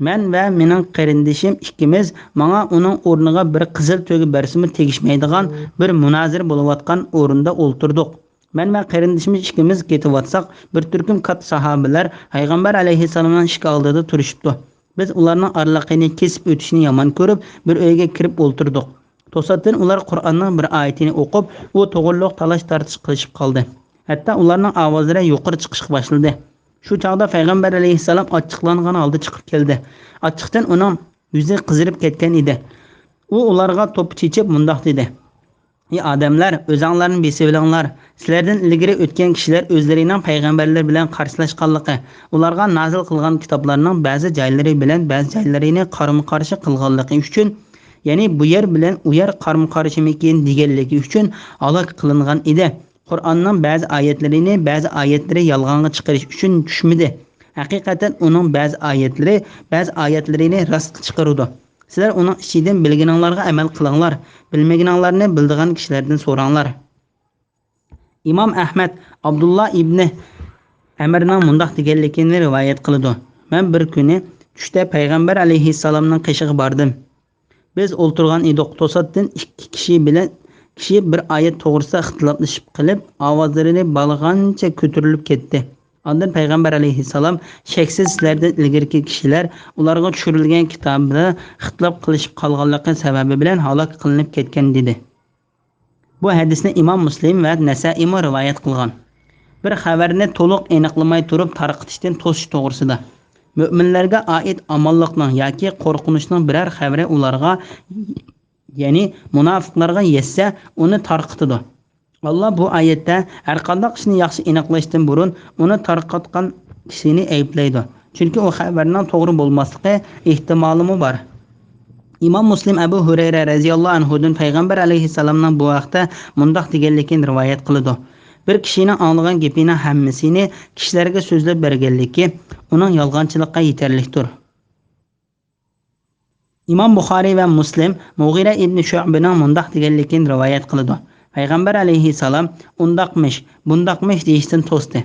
مەن ۋە مېنىڭ قېرىندىشىم ئىككىمىز ماڭا ئۇنىڭ ئورنىغا بىر قىزىل تۆگە بەرسىمۇ تېگىشمەيدىغان بىر مۇنازىرە بولۇۋاتقان ئورۇندا ئولتۇردۇق. مەن ۋە قېرىندىشىمىز ئىككىمىز كېتىۋاتساق، بىر تۈركۈم كاتتا ساھابىلەر پەيغەمبەر ئەلەيھىسسالامنىڭ ئىشىك ئالدىدا تۇرۇشۇپتۇ. بىز ئۇلارنىڭ ئارىلىقىنى كېسىپ ئۆتۈشىنى يامان كۆرۈپ، بىر ئۆيگە كىرىپ ئولتۇردۇق. توساتتىن ئۇلار قۇرئاننىڭ بىر ئايىتىنى ئوقۇپ، ئۇ توغرۇلۇق تالاش-تارتىش قىلىشىپ قالدى. ھەتتا ئۇلارنىڭ ئاۋازلىرى يۇقىرى چىقىشقا باشلىدى. شۇ چاغدا پەيغەمبەر ئەلەيھىسسالام ئاچچىقلانغان ھالدا چىقىپ كەلدى. ئاچچىقتىن ئۇنىڭ يۈزى قىزىرىپ كەتكەن ئىدى. ئۇ ئۇلارغا توپا چېچىپ مۇنداق دېدى: ئى ئادەملەر، ئۆزەڭلارنى بېسىۋېلىڭلار. سىلەردىن ئىلگىرى ئۆتكەن كىشىلەر ئۆزلىرىنىڭ پەيغەمبەرلىرى بىلەن قارشىلاشقانلىقى، ئۇلارغا نازىل قىلغان كىتابلارنىڭ بەزى جايلىرى بىلەن بەزى جايلىرىنى قارىمۇ-قارشى قىلغانلىقى ئۈچۈن، يەنى بۇ يەر بىلەن ئۇ يەر قارىمۇ-قارشىمىكىن دېگەنلىكى ئۈچۈن ھالاك قىلىنغان ئىدى. قۇرئاننىڭ بەزى ئايەتلىرىنى بەزى ئايەتلىرى يالغانغا چىقىرىش ئۈچۈن چۈشمىدى. ھەقىقەتەن ئۇنىڭ بەزى ئايەتلىرى بەزى ئايەتلىرىنى راستقا چىقىرىدۇ. سىلەر ئۇنىڭ ئىچىدىن بىلگىنىڭلارغا ئەمەل قىلىڭلار، بىلمىگىنىڭلارنى بىلىدىغان كىشىلەردىن سوراڭلار. ئىمام ئەھمەد ئابدۇللا ئىبنى ئەمرنىڭ مۇنداق دېگەنلىكىنى رىۋايەت قىلىدۇ: مەن بىر كۈنى چۈشتە پەيغەمبەر ئەلەيھىسسالامنىڭ قېشىغا باردىم. بىز ئولتۇرغان ئىدۇق. توساتتىن ئىككى كىشى بىلەن كىشى بىر ئايەت توغرىسىدا ئىختىلاپلىشىپ قېلىپ، ئاۋازلىرىنى بالىغانچە كۆتۈرۈلۈپ كەتتى. ئاندىن پەيغەمبەر ئەلەيھىسسالام، شەكسىز سىلەردىن ئىلگىرىكى كىشىلەر ئۇلارغا چۈشۈرۈلگەن كىتابىدا ئىختىلاپ قىلىشىپ قالغانلىقى سەۋەبى بىلەن ھالاك قىلىنىپ كەتكەن، دېدى. بۇ ھەدىسنى ئىمام مۇسلىم ۋە نەسائىمۇ رىۋايەت قىلغان. بىر خەۋەرنى تولۇق ئېنىقلىماي تۇرۇپ تارقىتىشتىن توسۇش توغرىسىدا. مۆمىنلەرگە ئائىت ئامانلىقنىڭ ياكى قورقۇنچنىڭ بىرەر خەۋىرى ئۇلارغا، يەنى مۇناپىقلارغا يەتسە، ئۇنى تارقىتىدۇ. ئاللا بۇ ئايەتتە ھەرقانداق ئىشنى ياخشى ئېنىقلاشتىن بۇرۇن ئۇنى تارقاتقان كىشىنى ئەيىبلەيدۇ. چۈنكى ئۇ خەۋەرنىڭ توغرا بولماسلىقى ئېھتىمالىمۇ بار. ئىمام مۇسلىم ئەبۇ ھۇرەيرە رەزىياللاھۇ ئەنھۇدىن پەيغەمبەر ئەلەيھىسسالامنىڭ بۇ ھەقتە مۇنداق دېگەنلىكىنى رىۋايەت قىلىدۇ: بىر كىشىنىڭ ئاڭلىغان گېپىنىڭ ھەممىسىنى كىشىلەرگە سۆزلەپ بەرگەنلىكى ئۇنىڭ يالغانچىلىققا يېتەرلىكتۇر. ئىمام بۇخارىي ۋە مۇسلىم مۇغىرە ئىبنى شۇئبىنىڭ مۇنداق دېگەنلىكىنى رىۋايەت قىلىدۇ: پەيغەمبەر ئەلەيھىسسالام، ئۇنداقمىش، بۇنداقمىش دېيىشتىن توستى.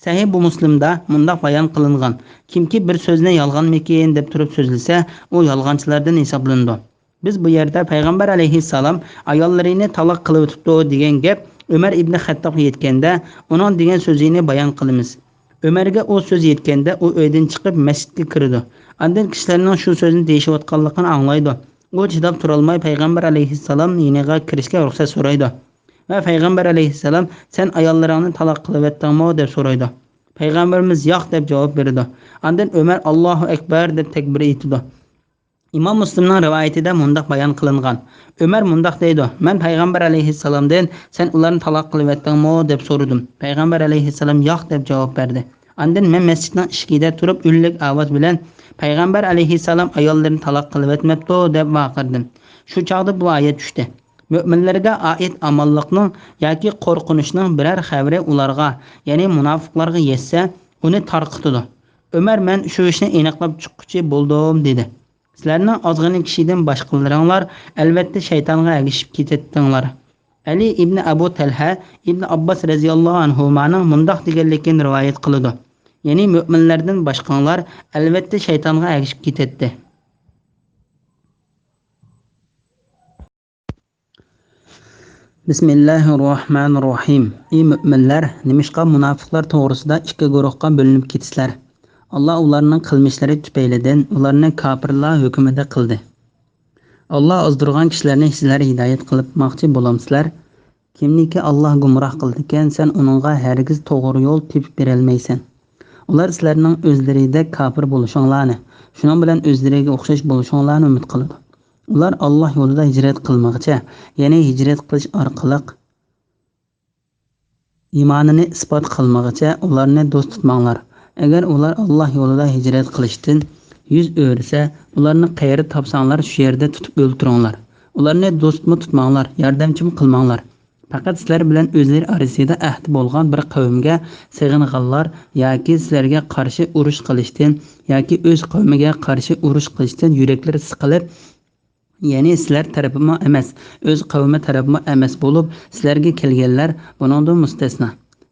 سەھىھ بۇ مۇسلىمدا مۇنداق بايان قىلىنغان: كىمكى بىر سۆزنى يالغانمىكىن دەپ تۇرۇپ سۆزلىسە، ئۇ يالغانچىلاردىن ھېسابلىنىدۇ. بىز بۇ يەردە پەيغەمبەر ئەلەيھىسسالام ئاياللىرىنى تالاق قىلىۋېتىپتۇ دېگەن گەپ ئۆمەر ئىبنى خەتتابقا يەتكەندە، ئۇنىڭ دېگەن سۆزىنى بايان قىلىمىز. ئۆمەرگە ئۇ سۆز يەتكەندە، ئۇ ئۆيدىن چىقىپ مەسچىتكە كىرىدۇ. ئاندىن كىشىلەرنىڭ شۇ سۆزنى دېيىشىۋاتقانلىقىنى ئاڭلايدۇ. ئۇ چىداپ تۇرالماي پەيغەمبەر ئەلەيھىسسالام يېنىغا كىرىشكە رۇخسەت سورايدۇ. ۋە پەيغەمبەر ئەلەيھىسسالام، سەن ئاياللىرىڭنى تالاق قىلىۋەتتىڭمۇ؟ دەپ سورايدۇ. پەيغەمبىرىمىز ياق دەپ جاۋاب بېرىدۇ. ئاندىن ئۆمەر ئاللاھۇ ئەكبەر دەپ تەكبىر ئېيتىدۇ. ئىمام مۇسلىمنىڭ رىۋايىتىدە مۇنداق بايان قىلىنغان: ئۆمەر مۇنداق دەيدۇ: مەن پەيغەمبەر ئەلەيھىسسالامدىن، سەن ئۇلارنى تالاق قىلىۋەتتىڭمۇ؟ دەپ سورىدىم. پەيغەمبەر ئەلەيھىسسالام ياق دەپ جاۋاب بەردى. ئاندىن مەن مەسچىتنىڭ ئىشىكىدە تۇرۇپ، ئۈنلۈك ئاۋاز بىلەن، «پەيغەمبەر ئەلەيھىسسالام ئاياللىرىنى تالاق قىلىۋەتمەپتۇ» دەپ ۋارقىرىدىم. شۇ چاغدا بۇ ئايەت چۈشتى. مۆمىنلەرگە ئائىت ئامانلىقنىڭ ياكى قورقۇنچنىڭ بىرەر خەۋىرى ئۇلارغا، يەنى مۇناپىقلارغا يەتسە، ئۇنى تارقىتىدۇ. ئۆمەر، مەن شۇ ئىشنى ئېنىقلاپ چىققۇچى بولدۇم، دېدى. سىلەرنىڭ ئازغىنە كىشىدىن باشقىلىرىڭلار، ئەلۋەتتە، شەيتانغا ئەگىشىپ كېتەتتىڭلار. ئەلى ئىبنى ئەبۇ تەلھە ئىبنى ئابباس رەزىياللاھۇ ئەنھۇمانىڭ مۇنداق دېگەنلىكىنى رىۋايەت قىلىدۇ، يەنى مۆمىنلەردىن باشقاڭلار، ئەلۋەتتە، شەيتانغا ئەگىشىپ كېتەتتى. بىسمىللاھىررەھمانىررەھىم. ئى مۆمىنلەر، نېمىشقا مۇناپىقلار توغرىسىدا ئىككى گۇرۇھقا بۆلۈنۈپ كېتىسىلەر؟ ئاللا ئۇلارنىڭ قىلمىشلىرى تۈپەيلىدىن ئۇلارنى كاپىرلار ھۆكمىدە قىلدى. ئاللا ئازدۇرغان كىشىلەرنى سىلەر ھىدايەت قىلماقچى بولامسىلەر؟ كىمنىكى ئاللا گۇمراھ قىلىدىكەن، سەن ئۇنىڭغا ھەرگىز توغرا يول تېپىپ بېرەلمەيسەن. ئۇلار سىلەرنىڭ ئۆزلىرىدەك كاپىر بولۇشۇڭلارنى، شۇنىڭ بىلەن ئۆزلىرىگە ئوخشاش بولۇشۇڭلارنى ئۈمىد قىلىدۇ. ئۇلار ئاللا يولىدا ھىجرەت قىلمىغىچە، يەنى ھىجرەت قىلىش ئارقىلىق ئىمانىنى ئىسپات قىلمىغىچە ئۇلارنى دوست تۇتماڭلار. ئەگەر ئۇلار ئاللا يولىدا ھىجرەت قىلىشتىن يۈز ئۆرۈسە، ئۇلارنى قەيەردە تاپساڭلار، شۇ يەردە تۇتۇپ ئۆلتۈرۈڭلار. ئۇلارنى دوستمۇ تۇتماڭلار، ياردەمچىمۇ قىلماڭلار. پەقەت سىلەر بىلەن ئۆزلىرى ئارىسىدا ئەھدى بولغان بىر قەۋمگە سېغىنغانلار ياكى سىلەرگە قارشى ئۇرۇش قىلىشتىن ياكى ئۆز قەۋمىگە قارشى ئۇرۇش قىلىشتىن يۈرەكلىرى سىقىلىپ، يەنى سىلەر تەرىپىمۇ ئەمەس، ئۆز قەۋمى تەرىپىمۇ ئەمەس بولۇپ، سىلەرگە كەلگەنلەر بۇنىڭدىن مۇستەسنا.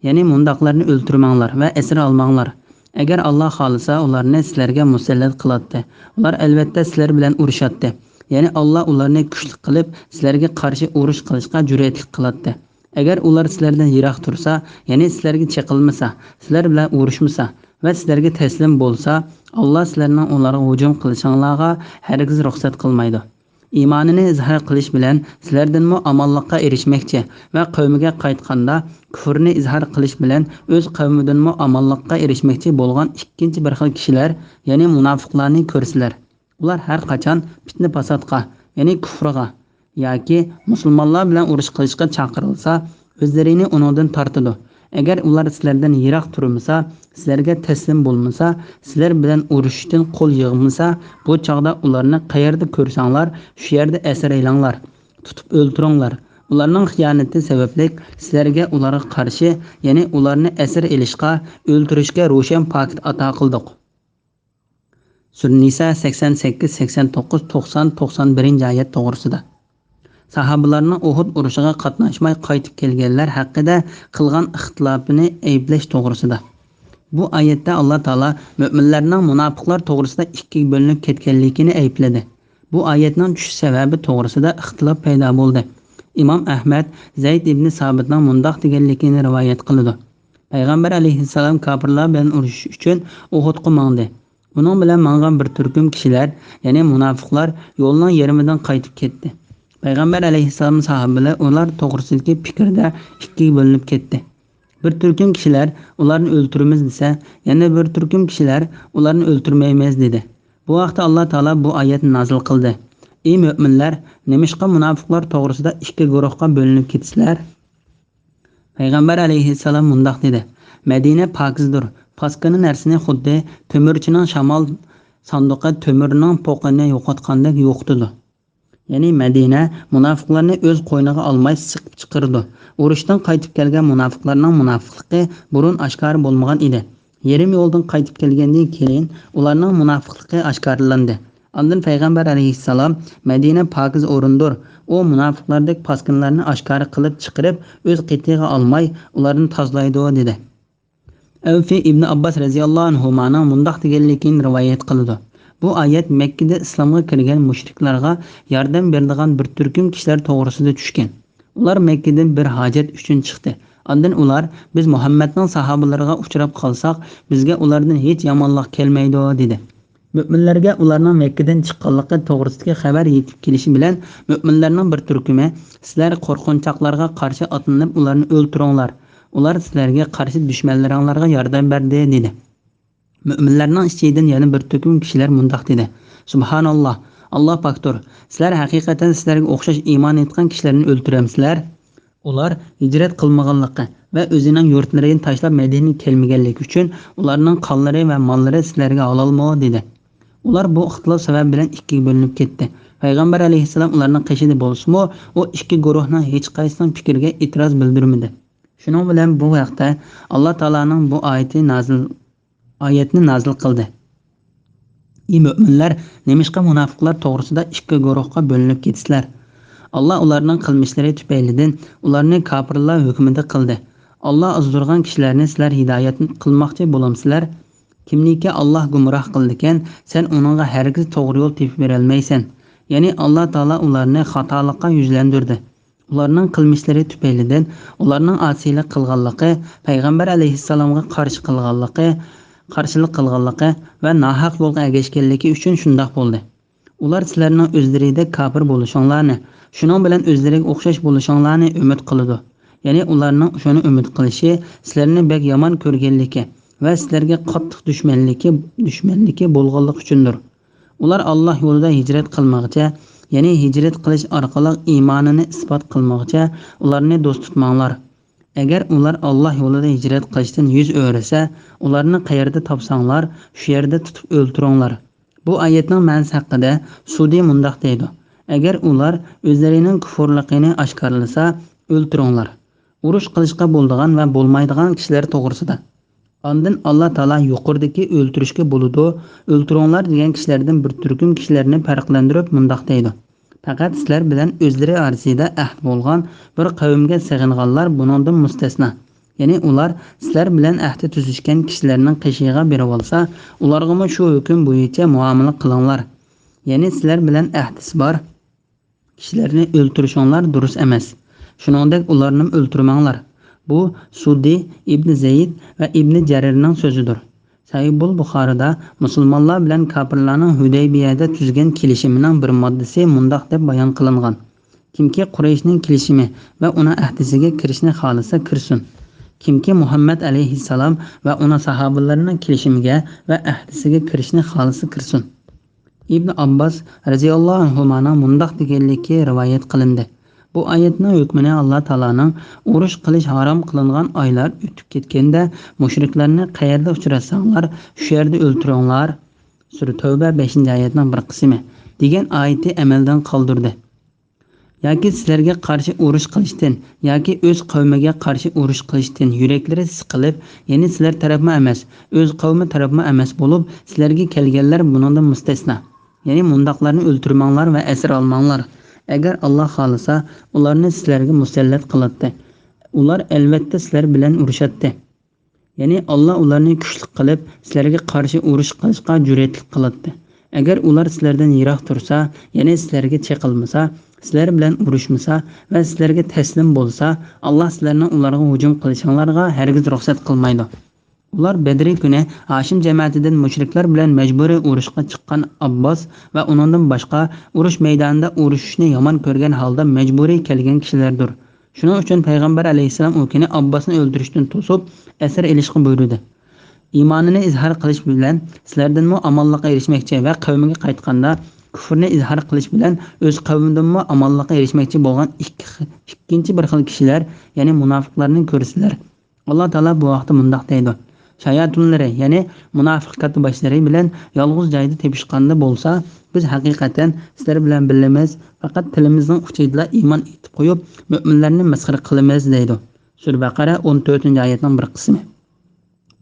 يەنى مۇنداقلارنى ئۆلتۈرمەڭلار ۋە ئەسىر ئالماڭلار. ئەگەر ئاللا خالىسا، ئۇلارنى سىلەرگە مۇسەللەت قىلاتتى. ئۇلار ئەلۋەتتە سىلەر بىلەن ئۇرۇشاتتى. يەنى ئاللا ئۇلارنى كۈچلۈك قىلىپ، سىلەرگە قارشى ئۇرۇش قىلىشقا جۈرئەتلىك قىلاتتى. ئەگەر ئۇلار سىلەردىن يىراق تۇرسا، يەنى سىلەرگە چېقىلمىسا، سىلەر بىلەن ئۇرۇشمىسا ۋە سىلەرگە تەسلىم بولسا، ئاللا سىلەرنىڭ ئۇلارغا ھۇجۇم قىلىشىڭلارغا ھەرگىز رۇخسەت قىلمايدۇ. ئىمانىنى ئىزھار قىلىش بىلەن سىلەردىنمۇ ئامانلىققا ئېرىشمەكچى ۋە قەۋمىگە قايتقاندا كۇفرىنى ئىزھار قىلىش بىلەن ئۆز قەۋمىدىنمۇ ئامانلىققا ئېرىشمەكچى بولغان ئىككىنچى بىر خىل كىشىلەر، يەنى مۇناپىقلارنى كۆرىسىلەر. ئۇلار ھەر قاچان پىتنە-پاساتقا، يەنى كۇفرغا ياكى مۇسۇلمانلار بىلەن ئۇرۇش قىلىشقا چاقىرىلسا، ئۆزلىرىنى ئۇنىڭدىن تارتىدۇ. ئەگەر ئۇلار سىلەردىن يىراق تۇرمىسا، سىلەرگە تەسلىم بولمىسا، سىلەر بىلەن ئۇرۇشۇشتىن قول يىغمىسا، بۇ چاغدا ئۇلارنى قەيەردە كۆرسەڭلار، شۇ يەردە ئەسىر ئېلىڭلار، تۇتۇپ ئۆلتۈرۈڭلار. ئۇلارنىڭ خىيانىتى سەۋەبلىك سىلەرگە ئۇلارغا قارشى، يەنى ئۇلارنى ئەسىر ئېلىشقا، ئۆلتۈرۈشكە روشەن پاكىت ئاتا قىلدۇق. سۈرە نىسا سەكسەن سەككىز، سەكسەن توققۇز، توقسان، توقسان بىرىنچى ئايەت توغرىسىدا. ساھابىلارنىڭ ئۇھۇد ئۇرۇشىغا قاتناشماي قايتىپ كەلگەنلەر ھەققىدە قىلغان ئىختىلاپىنى ئەيىبلەش توغرىسىدا. بۇ ئايەتتە ئاللا تائالا مۆمىنلەرنىڭ مۇناپىقلار توغرىسىدا ئىككىگە بۆلۈنۈپ كەتكەنلىكىنى ئەيىبلىدى. بۇ ئايەتنىڭ چۈشۈش سەۋەبى توغرىسىدا ئىختىلاپ پەيدا بولدى. ئىمام ئەھمەد زەيد ئىبنى سابىتنىڭ مۇنداق دېگەنلىكىنى رىۋايەت قىلىدۇ. پەيغەمبەر ئەلەيھىسسالام كاپىرلار بىلەن ئۇرۇشۇش ئۈچۈن ئۇھۇدقا ماڭدى. ئۇنىڭ بىلەن ماڭغان بىر تۈركۈم كىشىلەر، يەنى مۇناپىقلار يولنىڭ يېرىمىدىن قايتىپ كەتتى. پەيغەمبەر ئەلەيھىسسالام ساھابىلەر ئۇلار توغرىسىدىكى پىكىردە ئىككىگە بۆلۈنۈپ كەتتى. بىر تۈركۈم كىشىلەر ئۇلارنى ئۆلتۈرىمىز دېسە، يەنە بىر تۈركۈم كىشىلەر ئۇلارنى ئۆلتۈرمەيمىز دېدى. بۇ ھەقتە ئاللا تائالا بۇ ئايەتنى نازىل قىلدى. ئى مۆمىنلەر، نېمىشقا مۇناپىقلار توغرىسىدا ئىككى گۇرۇھقا بۆلۈنۈپ كېتىسىلەر؟ پەيغەمبەر ئەلەيھىسسالام مۇنداق دېدى، مەدىنە پاكىزدۇر. پاسكىنا نەرسىنى خۇددى تۆمۈرچىنىڭ شامال ساندۇقى تۆمۈرنىڭ پوقىنى يوقاتقاندەك يوقىتىدۇ. يەنى مەدىنە مۇناپىقلارنى ئۆز قوينىغا ئالماي سىقىپ چىقىرىدۇ. ئۇرۇشتىن قايتىپ كەلگەن مۇناپىقلارنىڭ مۇناپىقلىقى بۇرۇن ئاشكارا بولمىغان ئىدى. يېرىم يولدىن قايتىپ كەلگەندىن كېيىن ئۇلارنىڭ مۇناپىقلىقى ئاشكارىلاندى. ئاندىن پەيغەمبەر ئەلەيھىسسالام، مەدىنە پاكىز ئورۇندۇر، ئۇ مۇناپىقلاردەك پاسكىنىلارنى ئاشكارا قىلىپ چىقىرىپ، ئۆز قېتىغا ئالماي، ئۇلارنى تازىلايدۇ، دېدى. ئەۋفى ئىبنى ئابباس رەزىياللاھۇ ئەنھۇمانىڭ مۇنداق دېگەنلىكىنى رىۋايەت قىلىدۇ. بۇ ئايەت مەككىدە ئىسلامغا كىرگەن مۇشرىكلارغا ياردەم بېرىدىغان بىر تۈركۈم كىشىلەر توغرىسىدا چۈشكەن. ئۇلار مەككىدىن بىر ھاجەت ئۈچۈن چىقتى. ئاندىن ئۇلار، بىز مۇھەممەدنىڭ ساھابىلىرىغا ئۇچراپ قالساق، بىزگە ئۇلاردىن ھېچ يامانلىق كەلمەيدۇ، دېدى. مۆمىنلەرگە ئۇلارنىڭ مەككىدىن چىققانلىقى توغرىسىدىكى خەۋەر يېتىپ كېلىشى بىلەن، مۆمىنلەرنىڭ بىر تۈركۈمى، سىلەر قورقۇنچاقلارغا قارشى ئاتلىنىپ ئۇلارنى ئۆلتۈرۈڭلار، ئۇلار سىلەرگە قارشى دۈشمەنلىرىڭلارغا ياردەم بەردى، دېدى. مۆمىنلەرنىڭ ئىچىدىن يەنە بىر تۆكۈم كىشىلەر مۇنداق دېدى، سۇبھاناللا، ئاللا پاكتۇر، سىلەر ھەقىقەتەن سىلەرگە ئوخشاش ئىمان ئېيتقان كىشىلەرنى ئۆلتۈرەمسىلەر؟ ئۇلار ھىجرەت قىلمىغانلىقى ۋە ئۆزىنىڭ يۇرتلىرىنى تاشلاپ مەدىنىگە كەلمىگەنلىكى ئۈچۈن ئۇلارنىڭ قانلىرى ۋە ماللىرى سىلەرگە ھالالمۇ؟ دېدى. ئۇلار بۇ ئىختىلاپ سەۋەبى بىلەن ئىككىگە بۆلۈنۈپ كەتتى. پەيغەمبەر ئەلەيھىسسالام ئۇلارنىڭ قېشىدا بولسىمۇ، ئۇ ئىككى گۇرۇھنىڭ ھېچقايسىنىڭ پىكرىگە ئېتىراز بىلدۈرمىدى. شۇنىڭ بىلەن بۇ ھەقتە ئاللا تائالانىڭ بۇ ئايىتى نازىل، ئايەتنى نازىل قىلدى. ئى مۆمىنلەر، نېمىشقا مۇناپىقلار توغرىسىدا ئىككى گۇرۇھقا بۆلۈنۈپ كېتىسىلەر؟ ئاللا ئۇلارنىڭ قىلمىشلىرى تۈپەيلىدىن ئۇلارنى كاپىرلار ھۆكمىدە قىلدى. ئاللا ئازدۇرغان كىشىلەرنى سىلەر ھىدايەت قىلماقچى بولامسىلەر؟ كىمنىكى ئاللا گۇمراھ قىلىدىكەن، سەن ئۇنىڭغا ھەرگىز توغرا يول تېپىپ بېرەلمەيسەن. يەنى ئاللا تائالا ئۇلارنى خاتالىققا يۈزلەندۈردى. ئۇلارنىڭ قىلمىشلىرى تۈپەيلىدىن ئۇلارنىڭ ئاسىيلىق قىلغانلىقى، پەيغەمبەر ئەلەيھىسسالامغا قارشى قىلغانلىقى، قارشىلىق قىلغانلىقى ۋە ناھەق يولغا ئەگەشكەنلىكى ئۈچۈن شۇنداق بولدى. ئۇلار سىلەرنىڭ ئۆزلىرىدەك كاپىر بولۇشۇڭلارنى، شۇنىڭ بىلەن ئۆزلىرىگە ئوخشاش بولۇشۇڭلارنى ئۈمىد قىلىدۇ. يەنى ئۇلارنىڭ شۇنى ئۈمىد قىلىشى سىلەرنى بەك يامان كۆرگەنلىكى ۋە سىلەرگە قاتتىق دۈشمەنلىكى، دۈشمەنلىكى بولغانلىقى ئۈچۈندۇر. ئۇلار ئاللا يولىدا ھىجرەت قىلمىغىچە، يەنى ھىجرەت قىلىش ئارقىلىق ئىمانىنى ئىسپات قىلمىغىچە ئۇلارنى دوست تۇتماڭلار. ئەگەر ئۇلار ئاللا يولىدا ھىجرەت قىلىشتىن يۈز ئۆرۈسە، ئۇلارنى قەيەردە تاپساڭلار، شۇ يەردە تۇتۇپ ئۆلتۈرۈڭلار. بۇ ئايەتنىڭ مەنىسى ھەققىدە سۇدى مۇنداق دەيدۇ: ئەگەر ئۇلار ئۆزلىرىنىڭ كۇفۇرلۇقىنى ئاشكارىلىسا، ئۆلتۈرۈڭلار. ئۇرۇش قىلىشقا بولىدىغان ۋە بولمايدىغان كىشىلەر توغرىسىدا. ئاندىن ئاللا تائالا يۇقىرىدىكى ئۆلتۈرۈشكە بولىدۇ، ئۆلتۈرۈڭلار دېگەن كىشىلەردىن بىر تۈركۈم كىشىلەرنى پەرقلەندۈرۈپ مۇنداق دەيدۇ: پەقەت سىلەر بىلەن ئۆزلىرى ئارىسىدا ئەھدى بولغان بىر قەۋمگە سېغىنغانلار بۇنىڭدىن مۇستەسنا. يەنى ئۇلار سىلەر بىلەن ئەھدى تۈزۈشكەن كىشىلەرنىڭ قېشىغا بېرىۋالسا، ئۇلارغىمۇ شۇ ھۆكۈم بويىچە مۇئامىلە قىلىڭلار. يەنى سىلەر بىلەن ئەھدىسى بار كىشىلەرنى ئۆلتۈرۈشۈڭلار دۇرۇس ئەمەس. شۇنىڭدەك ئۇلارنىمۇ ئۆلتۈرمەڭلار. بۇ سۇدى ئىبنى زەيد ۋە ئىبنى جەرىرنىڭ سۆزىدۇر. سەھىھۇل بۇخارىدا مۇسۇلمانلار بىلەن كاپىرلارنىڭ ھۇدەيبىيەدە تۈزگەن كېلىشىمىنىڭ بىر ماددىسى مۇنداق دەپ بايان قىلىنغان: كىمكى قۇرەيشنىڭ كېلىشىمى ۋە ئۇنىڭ ئەھدىسىگە كىرىشنى خالىسا كىرسۇن. كىمكى مۇھەممەد ئەلەيھىسسالام ۋە ئۇنىڭ ساھابىلىرىنىڭ كېلىشىمىگە ۋە ئەھدىسىگە كىرىشنى خالىسا كىرسۇن. ئىبن ئابباس رەزىياللاھۇ ئەنھۇمانىڭ مۇنداق دېگەنلىكى رىۋايەت قىلىندى: بۇ ئايەتنىڭ ھۆكمىنى ئاللا تائالانىڭ ئۇرۇش قىلىش ھارام قىلىنغان ئايلار ئۆتۈپ كەتكەندە مۇشرىكلارنى قەيەردە ئۇچراتساڭلار، شۇ يەردە ئۆلتۈرۈڭلار، سۈرە تەۋبە بەشىنچى ئايەتنىڭ بىر قىسمى، دېگەن ئايىتى ئەمەلدىن قالدۇردى. ياكى سىلەرگە قارشى ئۇرۇش قىلىشتىن ياكى ئۆز قەۋمىگە قارشى ئۇرۇش قىلىشتىن يۈرەكلىرى سىقىلىپ، يەنى سىلەر تەرەپمۇ ئەمەس، ئۆز قەۋمى تەرەپمۇ ئەمەس بولۇپ، سىلەرگە كەلگەنلەر بۇنىڭدىن مۇستەسنا. يەنى مۇنداقلارنى ئۆلتۈرمەڭلار ۋە ئەسىر ئالماڭلار. ئەگەر ئاللا خالىسا، ئۇلارنى سىلەرگە مۇسەللەت قىلاتتى. ئۇلار ئەلۋەتتە سىلەر بىلەن ئۇرۇشاتتى. يەنى ئاللا ئۇلارنى كۈچلۈك قىلىپ، سىلەرگە قارشى ئۇرۇش قىلىشقا جۈرئەتلىك قىلاتتى. ئەگەر ئۇلار سىلەردىن يىراق تۇرسا، يەنى سىلەرگە چېقىلمىسا، سىلەر بىلەن ئۇرۇشمىسا ۋە سىلەرگە تەسلىم بولسا، ئاللا سىلەرنىڭ ئۇلارغا ھۇجۇم قىلىشىڭلارغا ھەرگىز رۇخسەت قىلمايدۇ. ئۇلار بەدرى كۈنى ھاشىم جەمەتىدىن مۇشرىكلار بىلەن مەجبۇرىي ئۇرۇشقا چىققان ئابباس ۋە ئۇنىڭدىن باشقا ئۇرۇش مەيدانىدا ئۇرۇشۇشنى يامان كۆرگەن ھالدا مەجبۇرىي كەلگەن كىشىلەردۇر. شۇنىڭ ئۈچۈن پەيغەمبەر ئەلەيھىسسالام ئۇ كۈنى ئابباسنى ئۆلتۈرۈشتىن توسۇپ، ئەسىر ئېلىشقا بۇيرۇدى. ئىمانىنى ئىزھار قىلىش بىلەن سىلەردىنمۇ ئامانلىققا ئېرىشمەكچى ۋە قەۋمىگە قايتقاندا كۇفرنى ئىزھار قىلىش بىلەن ئۆز قەۋمىدىنمۇ ئامانلىققا ئېرىشمەكچى بولغان ئىككى خىل، ئىككىنچى بىر خىل كىشىلەر، يەنى مۇناپىقلارنى كۆرىسىلەر. ئاللا تائالا بۇ ھەقتە مۇنداق دەيدۇ: شاياتۇنلىرى، يەنى مۇناپىق كاتتىباشلىرى بىلەن يالغۇز جايدا تېپىشقاندا بولسا، بىز ھەقىقەتەن سىلەر بىلەن بىللىمىز، پەقەت تىلىمىزنىڭ ئۇچىدىلا ئىمان ئېيتىپ قويۇپ، مۆمىنلەرنى مەسخىرە قىلىمىز دەيدۇ. سۈرە بەقەرە ئون تۆتىنچى ئايەتنىڭ بىر قىسمى.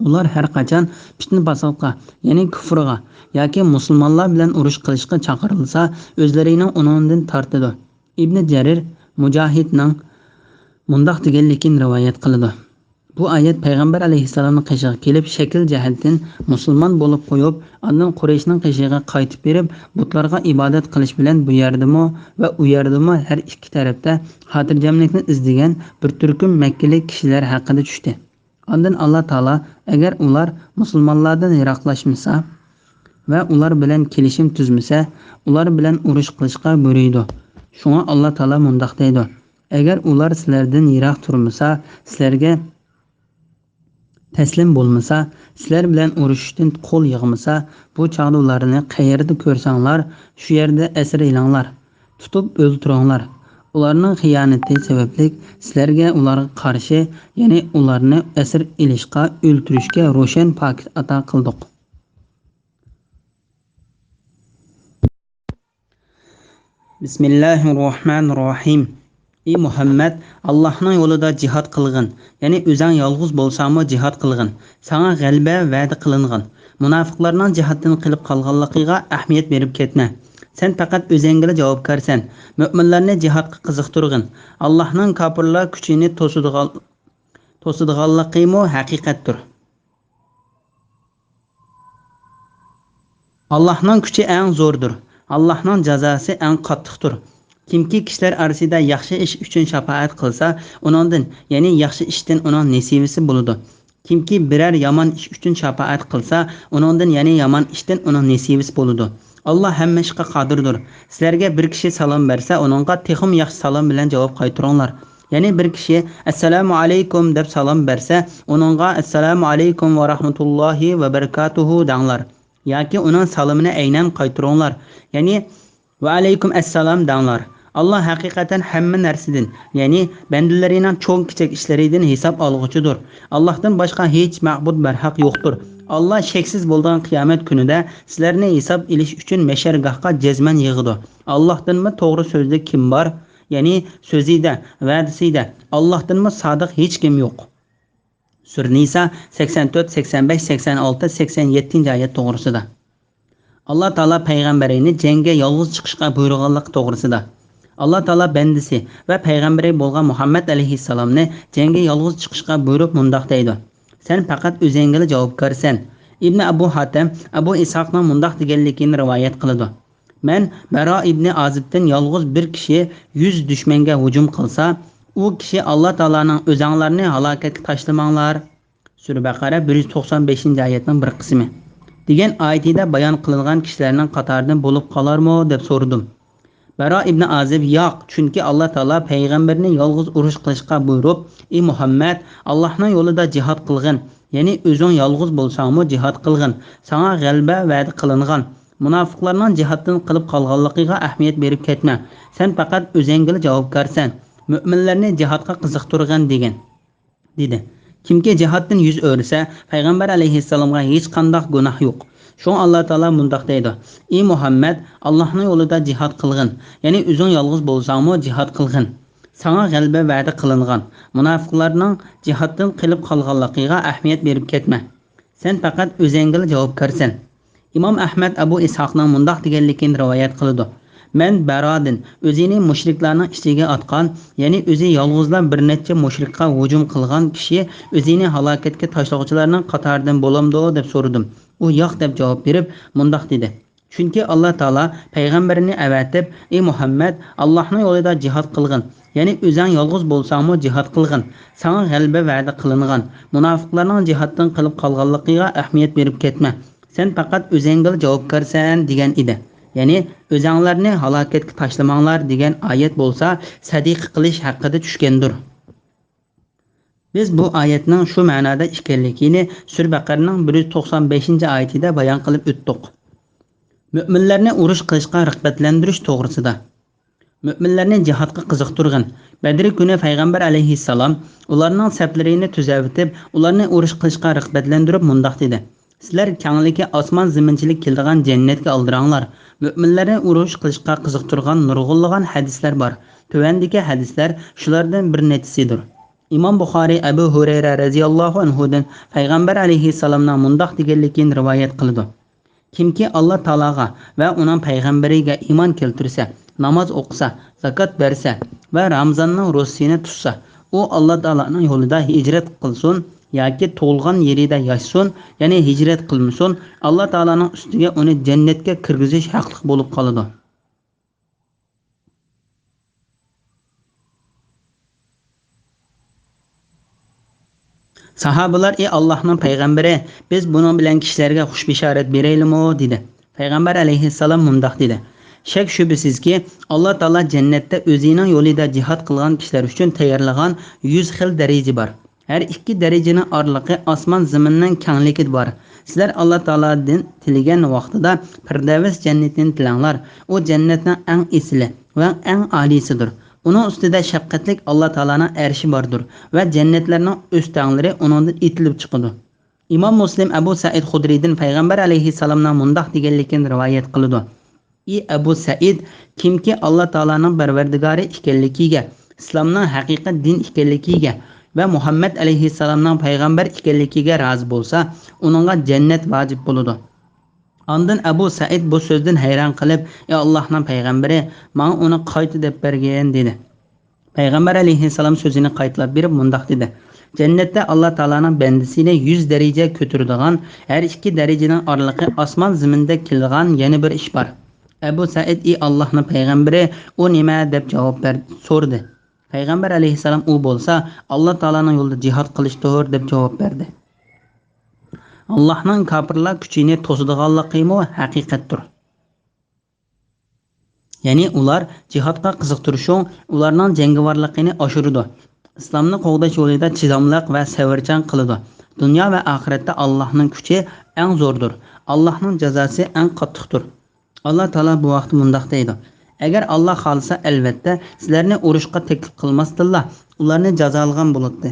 ئۇلار ھەر قاچان پىتنە-پاساتقا، يەنى كۇفرغا ياكى مۇسۇلمانلار بىلەن ئۇرۇش قىلىشقا چاقىرىلسا، ئۆزلىرىنىڭ ئۇنىڭدىن تارتىدۇ. ئىبنى جەرىر مۇجاھىدنىڭ مۇنداق دېگەنلىكىنى رىۋايەت قىلىدۇ: بۇ ئايەت پەيغەمبەر ئەلەيھىسسالامنىڭ قېشىغا كېلىپ، شەكىل جەھەتتىن مۇسۇلمان بولۇپ قويۇپ، ئاندىن قۇرەيشنىڭ قېشىغا قايتىپ بېرىپ، بۇتلارغا ئىبادەت قىلىش بىلەن بۇ يەردىمۇ ۋە ئۇ يەردىمۇ ھەر ئىككى تەرەپتە خاتىرجەملىكنى ئىزدىگەن بىر تۈركۈم مەككىلىك كىشىلەر ھەققىدە چۈشتى. ئاندىن ئاللا تائالا، ئەگەر ئۇلار مۇسۇلمانلاردىن يىراقلاشمىسا ۋە ئۇلار بىلەن كېلىشىم تۈزمىسە، ئۇلار بىلەن ئۇرۇش قىلىشقا بۇيرۇيدۇ. شۇڭا ئاللا تائالا مۇنداق دەيدۇ: ئەگەر ئۇلار سىلەردىن يىراق تۇرمىسا، سىلەرگە تەسلىم بولمىسا، سىلەر بىلەن ئۇرۇشۇشتىن قول يىغمىسا، بۇ چاغدا ئۇلارنى قەيەردە كۆرسەڭلار، شۇ يەردە ئەسىر ئېلىڭلار، تۇتۇپ ئۆلتۈرۈڭلار. ئۇلارنىڭ خىيانىتى سەۋەبلىك سىلەرگە ئۇلارغا قارشى، يەنى ئۇلارنى ئەسىر ئېلىشقا، ئۆلتۈرۈشكە روشەن پاكىت ئاتا قىلدۇق. بىسمىللاھىررەھمانىررەھىم. ئى مۇھەممەد، ئاللاھنىڭ يولىدا جىھاد قىلغىن، يەنى ئۆزۈڭ يالغۇز بولساڭمۇ جىھاد قىلغىن. ساڭا غەلىبە ۋەدە قىلىنغان. مۇناپىقلارنىڭ جىھادتىن قېلىپ قالغانلىقىغا ئەھمىيەت بېرىپ كەتمە. سەن پەقەت ئۆزۈڭگىلا جاۋابكارسەن. مۆمىنلەرنى جىھادقا قىزىقتۇرغىن. ئاللاھنىڭ كاپىرلار كۈچىنى توسىدىغان-، توسىدىغانلىقىمۇ ھەقىقەتتۇر. ئاللاھنىڭ كۈچى ئەڭ زوردۇر. ئاللاھنىڭ جازاسى ئەڭ قاتتىقتۇر. كىمكى كىشىلەر ئارىسىدا ياخشى ئىش ئۈچۈن شاپائەت قىلسا، ئۇنىڭدىن، يەنى ياخشى ئىشتىن ئۇنىڭ نېسىۋىسى بولىدۇ. كىمكى بىرەر يامان ئىش ئۈچۈن شاپائەت قىلسا، ئۇنىڭدىن، يەنى يامان ئىشتىن ئۇنىڭ نېسىۋىسى بولىدۇ. ئاللا ھەممە ئىشقا قادىردۇر. سىلەرگە بىر كىشى سالام بەرسە، ئۇنىڭغا تېخىمۇ ياخشى سالام بىلەن جاۋاب قايتۇرۇڭلار. يەنى بىر كىشى «ئەسسالامۇ ئەلەيكۇم» دەپ سالام بەرسە، ئۇنىڭغا «ئەسسالامۇ ئەلەيكۇم ۋە رەھمەتۇللاھى ۋە بەرىكاتۇھۇ» دەڭلار. ياكى ئۇنىڭ سالىمىنى ئەينەن قايتۇرۇڭلار. يەنى «ۋەئەلەيكۇم ئەسسالام» دەڭلار. ئاللا ھەقىقەتەن ھەممە نەرسىدىن، يەنى بەندىلىرىنىڭ چوڭ كىچىك ئىشلىرىدىن ھېساب ئالغۇچىدۇر. ئاللاھتىن باشقا ھېچ مەبۇد بەرھەق يوقتۇر. ئاللا شەكسىز بولىدىغان قىيامەت كۈنىدە سىلەرنى ھېساب ئېلىش ئۈچۈن مەھشەرگاھقا جەزمەن يىغىدۇ. ئاللاھتىنمۇ توغرا سۆزلۈك كىم بار؟ يەنى سۆزىدە، ۋەدىسىدە ئاللاھتىنمۇ سادىق ھېچكىم يوق. سۈرە نىسا سەكسەن تۆت، سەكسەن بەش، سەكسەن ئالتە، سەكسەن يەتتىنچى ئايەت توغرىسىدا. ئاللا تائالا پەيغەمبىرىنى جەڭگە يالغۇز چىقىشقا بۇيرۇغانلىقى توغرىسىدا. ئاللا تائالا بەندىسى ۋە پەيغەمبىرى بولغان مۇھەممەد ئەلەيھىسسالامنى جەڭگە يالغۇز چىقىشقا بۇيرۇپ مۇنداق دەيدۇ: «سەن پەقەت ئۆزۈڭگىلا جاۋابكارسەن.» ئىبنى ئەبۇ ھاتەم ئەبۇ ئىسھاقنىڭ مۇنداق دېگەنلىكىنى رىۋايەت قىلىدۇ: «مەن بەرا ئىبنى ئازىبتىن يالغۇز بىر كىشى يۈز دۈشمەنگە ھۇجۇم قىلسا، ئۇ كىشى ئاللا تائالانىڭ «ئۆزەڭلارنى ھالاكەتكە تاشلىماڭلار» سۈرە بەقەرە بىر يۈز توقسان بەشىنچى ئايەتنىڭ بىر قىسمى دېگەن ئايىتىدە بايان قىلىنغان كىشىلەرنىڭ قاتارىدىن بولۇپ قالارمۇ دەپ سورىدىم. بەرا ئىبنى ئازىب: ياق، چۈنكى ئاللا تائالا پەيغەمبىرىنى يالغۇز ئۇرۇش قىلىشقا بۇيرۇپ، ئى مۇھەممەد، ئاللاھنىڭ يولىدا جىھاد قىلغىن، يەنى ئۆزۈڭ يالغۇز بولساڭمۇ جىھاد قىلغىن، ساڭا غەلىبە ۋەدە قىلىنغان. مۇناپىقلارنىڭ جىھادتىن قېلىپ قالغانلىقىغا ئەھمىيەت بېرىپ كەتمە. سەن پەقەت ئۆزۈڭگىلا جاۋابكارسەن. مۆمىنلەرنى جىھادقا قىزىقتۇرغىن دېگەن. دېدى. كىمكى جىھادتىن يۈز ئۆرۈسە، پەيغەمبەر ئەلەيھىسسالامغا ھېچقانداق گۇناھ يوق. شۇڭا ئاللا تائالا مۇنداق دەيدۇ: ئى مۇھەممەد، ئاللاھنىڭ يولىدا جىھاد قىلغىن، يەنى ئۆزۈڭ يالغۇز بولساڭمۇ جىھاد قىلغىن. ساڭا غەلىبە ۋەدە قىلىنغان، مۇناپىقلارنىڭ جىھادتىن قېلىپ قالغانلىقىغا ئەھمىيەت بېرىپ كەتمە. سەن پەقەت ئۆزۈڭگىلا جاۋابكارسەن. ئىمام ئەھمەد ئەبۇ ئىسھاقنىڭ مۇنداق دېگەنلىكىنى رىۋايەت قىلىدۇ: مەن بارادىن ئۆزىنى مۇشرىكلارنىڭ ئىچىگە ئاتقان، يەنى ئۆزى يالغۇزلا بىر نەچچە مۇشرىكقا ھۇجۇم قىلغان كىشى ئۆزىنى ھالاكەتكە تاشلىغۇچىلارنىڭ قاتارىدىن بولامدۇ دەپ سورىدىم. ئۇ ياق دەپ جاۋاب بېرىپ مۇنداق دېدى: چۈنكى ئاللا تائالا پەيغەمبىرىنى ئەۋەتىپ، ئى مۇھەممەد، ئاللاھنىڭ يولىدا جىھاد قىلغىن، يەنى ئۆزۈڭ يالغۇز بولساڭمۇ جىھاد قىلغىن، ساڭا غەلىبە ۋەدە قىلىنغان، مۇناپىقلارنىڭ جىھادتىن قېلىپ قالغانلىقىغا ئەھمىيەت بېرىپ كەتمە. سەن پەقەت ئۆزۈڭگىلا جاۋابكارسەن دېگەن ئىدى. يەنى ئۆزۈڭلارنى ھالاكەتكە تاشلىماڭلار دېگەن ئايەت بولسا سەدىقە قىلىش ھەققىدە چۈشكەندۇر. بىز بۇ ئايەتنىڭ شۇ مەنادا ئىكەنلىكىنى سۈرە بەقەرىنىڭ بىر يۈز توقسان بەشىنچى ئايىتىدە بايان قىلىپ ئۆتتۇق. مۆمىنلەرنى ئۇرۇش قىلىشقا رىغبەتلەندۈرۈش توغرىسىدا. مۆمىنلەرنى جىھادقا قىزىقتۇرغىن. بەدرى كۈنى پەيغەمبەر ئەلەيھىسسالام ئۇلارنىڭ سەپلىرىنى تۈزەۋېتىپ، ئۇلارنى ئۇرۇش قىلىشقا رىغبەتلەندۈرۈپ مۇنداق دېدى: سىلەر كەڭلىكى ئاسمان زېمىنچىلىك كېلىدىغان جەننەتكە ئالدىراڭلار. مۆمىنلەرنى ئۇرۇش قىلىشقا قىزىقتۇرغان نۇرغۇنلىغان ھەدىسلەر بار. تۆۋەندىكى ھەدىسلەر شۇلاردىن بىر نەچچىسىدۇر. ئىمام بۇخارىي ئەبۇ ھۇرەيرە رەزىياللاھۇ ئەنھۇدىن پەيغەمبەر ئەلەيھىسسالامنىڭ مۇنداق دېگەنلىكىنى رىۋايەت قىلىدۇ: كىمكى ئاللا تائالاغا ۋە ئۇنىڭ پەيغەمبىرىگە ئىمان كەلتۈرسە، ناماز ئوقۇسا، زاكات بەرسە ۋە رامىزاننىڭ روزىسىنى تۇتسا، ئۇ ئاللا تائالانىڭ يولىدا ھىجرەت قىلسۇن ياكى تۇغۇلغان يېرىدە ياشىسۇن، يەنى ھىجرەت قىلمىسۇن، ئاللا تائالانىڭ ئۈستىگە ئۇنى جەننەتكە كىرگۈزۈش ھەقلىق بولۇپ قالىدۇ. ساھابىلار: ئى ئاللاھنىڭ پەيغەمبىرى، بىز بۇنىڭ بىلەن كىشىلەرگە خۇش بېشارەت بېرەيلىمۇ؟ دېدى. پەيغەمبەر ئەلەيھىسسالام مۇنداق دېدى: شەك شۈبھىسىزكى، ئاللا تائالا جەننەتتە ئۆزىنىڭ يولىدا جىھاد قىلغان كىشىلەر ئۈچۈن تەييارلىغان يۈز خىل دەرىجە بار. ھەر ئىككى دەرىجىنىڭ ئارىلىقى ئاسمان زېمىننىڭ كەڭلىكىدە بار. سىلەر ئاللا تائالادىن تىلىگەن ۋاقتىدا پىردەۋس جەننىتىنى تىلەڭلار. ئۇ جەننەتنىڭ ئەڭ ئېسىلى ۋە ئەڭ ئالىيسىدۇر. ئۇنىڭ ئۈستىدە شەپقەتلىك ئاللا تائالانىڭ ئەرشى باردۇر ۋە جەننەتلەرنىڭ ئۆستەڭلىرى ئۇنىڭدىن ئېتىلىپ چىقىدۇ. ئىمام مۇسلىم ئەبۇ سەئىد خۇدرىيدىن پەيغەمبەر ئەلەيھىسسالامنىڭ مۇنداق دېگەنلىكىنى رىۋايەت قىلىدۇ: ئى ئەبۇ سەئىد، كىمكى ئاللا تائالانىڭ پەرۋەردىگارى ئىكەنلىكىگە، ئىسلامنىڭ ھەقىقىي دىن ئىكەنلىكىگە ۋە مۇھەممەد ئەلەيھىسسالامنىڭ پەيغەمبەر ئىكەنلىكىگە رازى بولسا، ئۇنىڭغا جەننەت ۋاجىپ بولىدۇ. ئاندىن ئەبۇ سەئىد بۇ سۆزدىن ھەيران قېلىپ، ئى ئاللاھنىڭ پەيغەمبىرى، ماڭا ئۇنى قايتا دەپ بەرگىن، دېدى. پەيغەمبەر ئەلەيھىسسالام سۆزىنى قايتىلاپ بېرىپ مۇنداق دېدى: جەننەتتە ئاللا تائالانىڭ بەندىسىنى يۈز دەرىجە كۆتۈرىدىغان، ھەر ئىككى دەرىجىنىڭ ئارىلىقى ئاسمان زېمىندەك كېلىدىغان يەنە بىر ئىش بار. ئەبۇ سەئىد، ئى ئاللاھنىڭ پەيغەمبىرى، ئۇ نېمە؟ دەپ جاۋاب بەر-، سورىدى. پەيغەمبەر ئەلەيھىسسالام، ئۇ بولسا ئاللا تائالانىڭ يولىدا جىھاد قىلىشتۇر، دەپ جاۋاب بەردى. ئاللاھنىڭ كاپىرلار كۈچىنى توسىدىغانلىقىمۇ ھەقىقەتتۇر. يەنى ئۇلار جىھادقا قىزىقتۇرۇشۇڭ ئۇلارنىڭ جەڭگىۋارلىقىنى ئاشۇرىدۇ. ئىسلامنى قوغداش يولىدا چىداملىق ۋە سەۋرچان قىلىدۇ. دۇنيا ۋە ئاخىرەتتە ئاللاھنىڭ كۈچى ئەڭ زوردۇر. ئاللاھنىڭ جازاسى ئەڭ قاتتىقتۇر. ئاللا تائالا بۇ ھەقتە مۇنداق دەيدۇ: ئەگەر ئاللا خالىسا، ئەلۋەتتە، سىلەرنى ئۇرۇشقا تەكلىپ قىلماستىنلا، ئۇلارنى جازالىغان بولاتتى.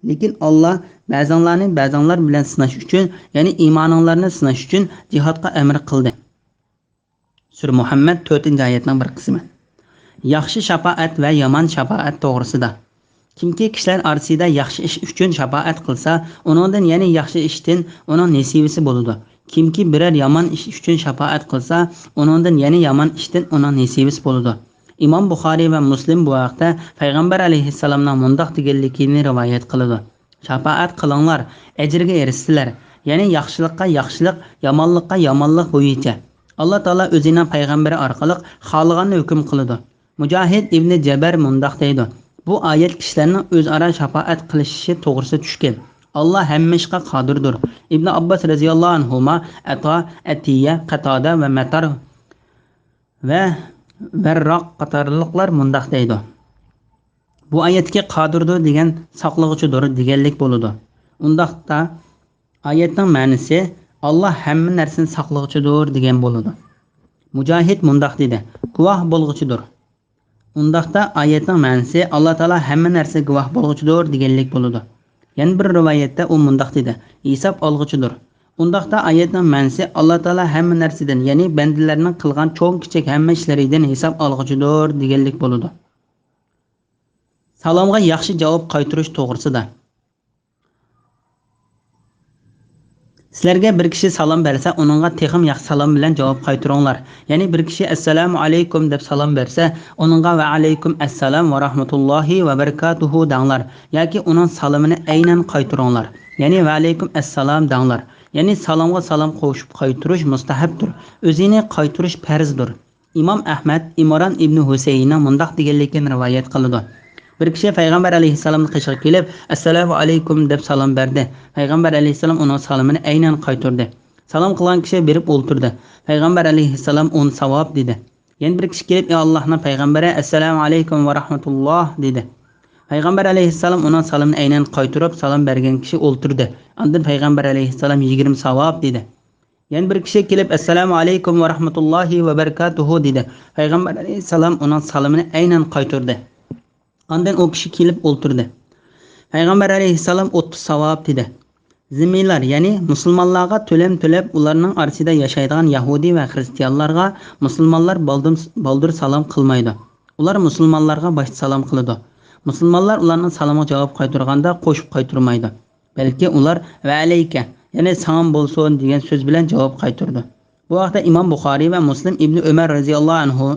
لېكىن ئاللا بەزىڭلارنى بەزىڭلار بىلەن سىناش ئۈچۈن، يەنى ئىمانىڭلارنى سىناش ئۈچۈن جىھادقا ئەمر قىلدى. سۈرە مۇھەممەد، تۆتىنچى ئايەتنىڭ بىر قىسمى. ياخشى شاپائەت ۋە يامان شاپائەت توغرىسىدا. كىمكى كىشىلەر ئارىسىدا ياخشى ئىش ئۈچۈن شاپائەت قىلسا، ئۇنىڭدىن يەنە ياخشى ئىشتىن ئۇنىڭ نېسىۋىسى بولىدۇ. كىمكى بىرەر يامان ئىش ئۈچۈن شاپائەت قىلسا، ئۇنىڭدىن يەنە يامان ئىشتىن ئۇنىڭ نېسىۋىسى بولىدۇ. ئىمام بۇخارىي ۋە مۇسلىم بۇ ھەقتە پەيغەمبەر ئەلەيھىسسالامنىڭ مۇنداق دېگەنلىكىنى رىۋايەت قىلىدۇ: شاپائەت قىلىڭلار، ئەجىرگە ئېرىشىسىلەر. يەنى ياخشىلىققا ياخشىلىق، يامانلىققا يامانلىق بويىچە. ئاللا تائالا ئۆزىنىڭ پەيغەمبىرى ئارقىلىق خالىغاننى ھۆكۈم قىلىدۇ. مۇجاھىد ئىبنى جەبەر مۇنداق دەيدۇ: بۇ ئايەت كىشىلەرنىڭ ئۆزئارا شاپائەت قىلىشىشى توغرىسىدا چۈشكەن. ئاللا ھەممە ئىشقا قادىردۇر. ئىبنى ئابباس رەزىياللاھۇ ئەنھۇما، ئەتا، ئەتىيە، قاتادە ۋە مەتار ۋە ۋەرراق قاتارلىقلار مۇنداق دەيدۇ: بۇ ئايەتتىكى قادىردۇر دېگەن ساقلىغۇچىدۇر دېگەنلىك بولىدۇ. ئۇنداقتا ئايەتنىڭ مەنىسى ئاللا ھەممە نەرسىنى ساقلىغۇچىدۇر دېگەن بولىدۇ. مۇجاھىد مۇنداق دېدى: گۇۋاھ بولغۇچىدۇر. ئۇنداقتا ئايەتنىڭ مەنىسى ئاللا تائالا ھەممە نەرسىگە گۇۋاھ بولغۇچىدۇر دېگەنلىك بولىدۇ. يەنە بىر رىۋايەتتە ئۇ مۇنداق دېدى: ھېساب ئالغۇچىدۇر. ئۇنداقتا ئايەتنىڭ مەنىسى ئاللا تائالا ھەممە نەرسىدىن، يەنى بەندىلەرنىڭ قىلغان چوڭ كىچىك ھەممە ئىشلىرىدىن ھېساب ئالغۇچىدۇر دېگەنلىك بولىدۇ. سالامغا ياخشى جاۋاب قايتۇرۇش توغرىسىدا. سىلەرگە بىر كىشى سالام بەرسە، ئۇنىڭغا تېخىمۇ ياخشى سالام بىلەن جاۋاب قايتۇرۇڭلار. يەنى بىر كىشى «ئەسسالامۇ ئەلەيكۇم» دەپ سالام بەرسە، ئۇنىڭغا «ۋە ئەلەيكۇم ئەسسالام ۋە رەھمەتۇللاھى ۋە بەرىكاتۇھۇ» دەڭلار. ياكى ئۇنىڭ سالىمىنى ئەينەن قايتۇرۇڭلار. يەنى «ۋە ئەلەيكۇم ئەسسالام» دەڭلار. يەنى سالامغا سالام قوشۇپ قايتۇرۇش مۇستەھەپتۇر. ئۆزىنى قايتۇرۇش پەرزدۇر. ئىمام ئەھمەد ئىمران ئىبنى ھۈسەيىننىڭ مۇنداق دېگەنلىكىنى رىۋايەت قىلىدۇ: بىر كىشى پەيغەمبەر ئەلەيھىسسالامنىڭ قېشىغا كېلىپ، «ئەسسالامۇ ئەلەيكۇم» دەپ سالام بەردى. پەيغەمبەر ئەلەيھىسسالام ئۇنىڭ سالىمىنى ئەينەن قايتۇردى. سالام قىلغان كىشى بېرىپ ئولتۇردى. پەيغەمبەر ئەلەيھىسسالام ئۇنى ساۋاب دېدى. يەنە بىر كىشى كېلىپ، «ئى ئاللاھنىڭ پەيغەمبىرى، ئەسسالامۇ ئەلەيكۇم ۋە رەھمەتۇللاھ» دېدى. پەيغەمبەر ئەلەيھىسسالام ئۇنىڭ سالىمىنى ئەينەن قايتۇرۇپ، سالام بەرگەن كىشى ئولتۇردى. ئاندىن پەيغەمبەر ئەلەيھىسسالام يىگىرمە ساۋاب دېدى. يەنە بىر كىشى كېلىپ، «ئەسسالامۇ ئەلەيكۇم ۋە رەھمەتۇللاھى ۋە بەرىكاتۇھۇ» دېدى. پەيغەمبەر ئەلەيھىسسالام ئۇنىڭ سالىمىنى ئەينەن قايتۇردى. ئاندىن ئۇ كىشى كېلىپ ئولتۇردى. پەيغەمبەر ئەلەيھىسسالام ئوتتۇز ساۋاب دېدى. زىممىيلار، يەنى مۇسۇلمانلارغا تۆلەم تۆلەپ، ئۇلارنىڭ ئارىسىدا ياشايدىغان يەھۇدىي ۋە خرىستىيانلارغا مۇسۇلمانلار بالدۇر، بالدۇر سالام قىلمايدۇ. ئۇلار مۇسۇلمانلارغا باشتا سالام قىلىدۇ. مۇسۇلمانلار ئۇلارنىڭ سالىمىغا جاۋاب قايتۇرغاندا قوشۇپ قايتۇرمايدۇ. بەلكى ئۇلار «ۋە ئەلەيكە، يەنى ساڭىمۇ بولسۇن» دېگەن سۆز بىلەن جاۋاب قايتۇرىدۇ. بۇ ھەقتە ئىمام بۇخارىي ۋە مۇسلىم ئىبنى ئۆمەر رەزىياللاھۇ ئەنھۇ،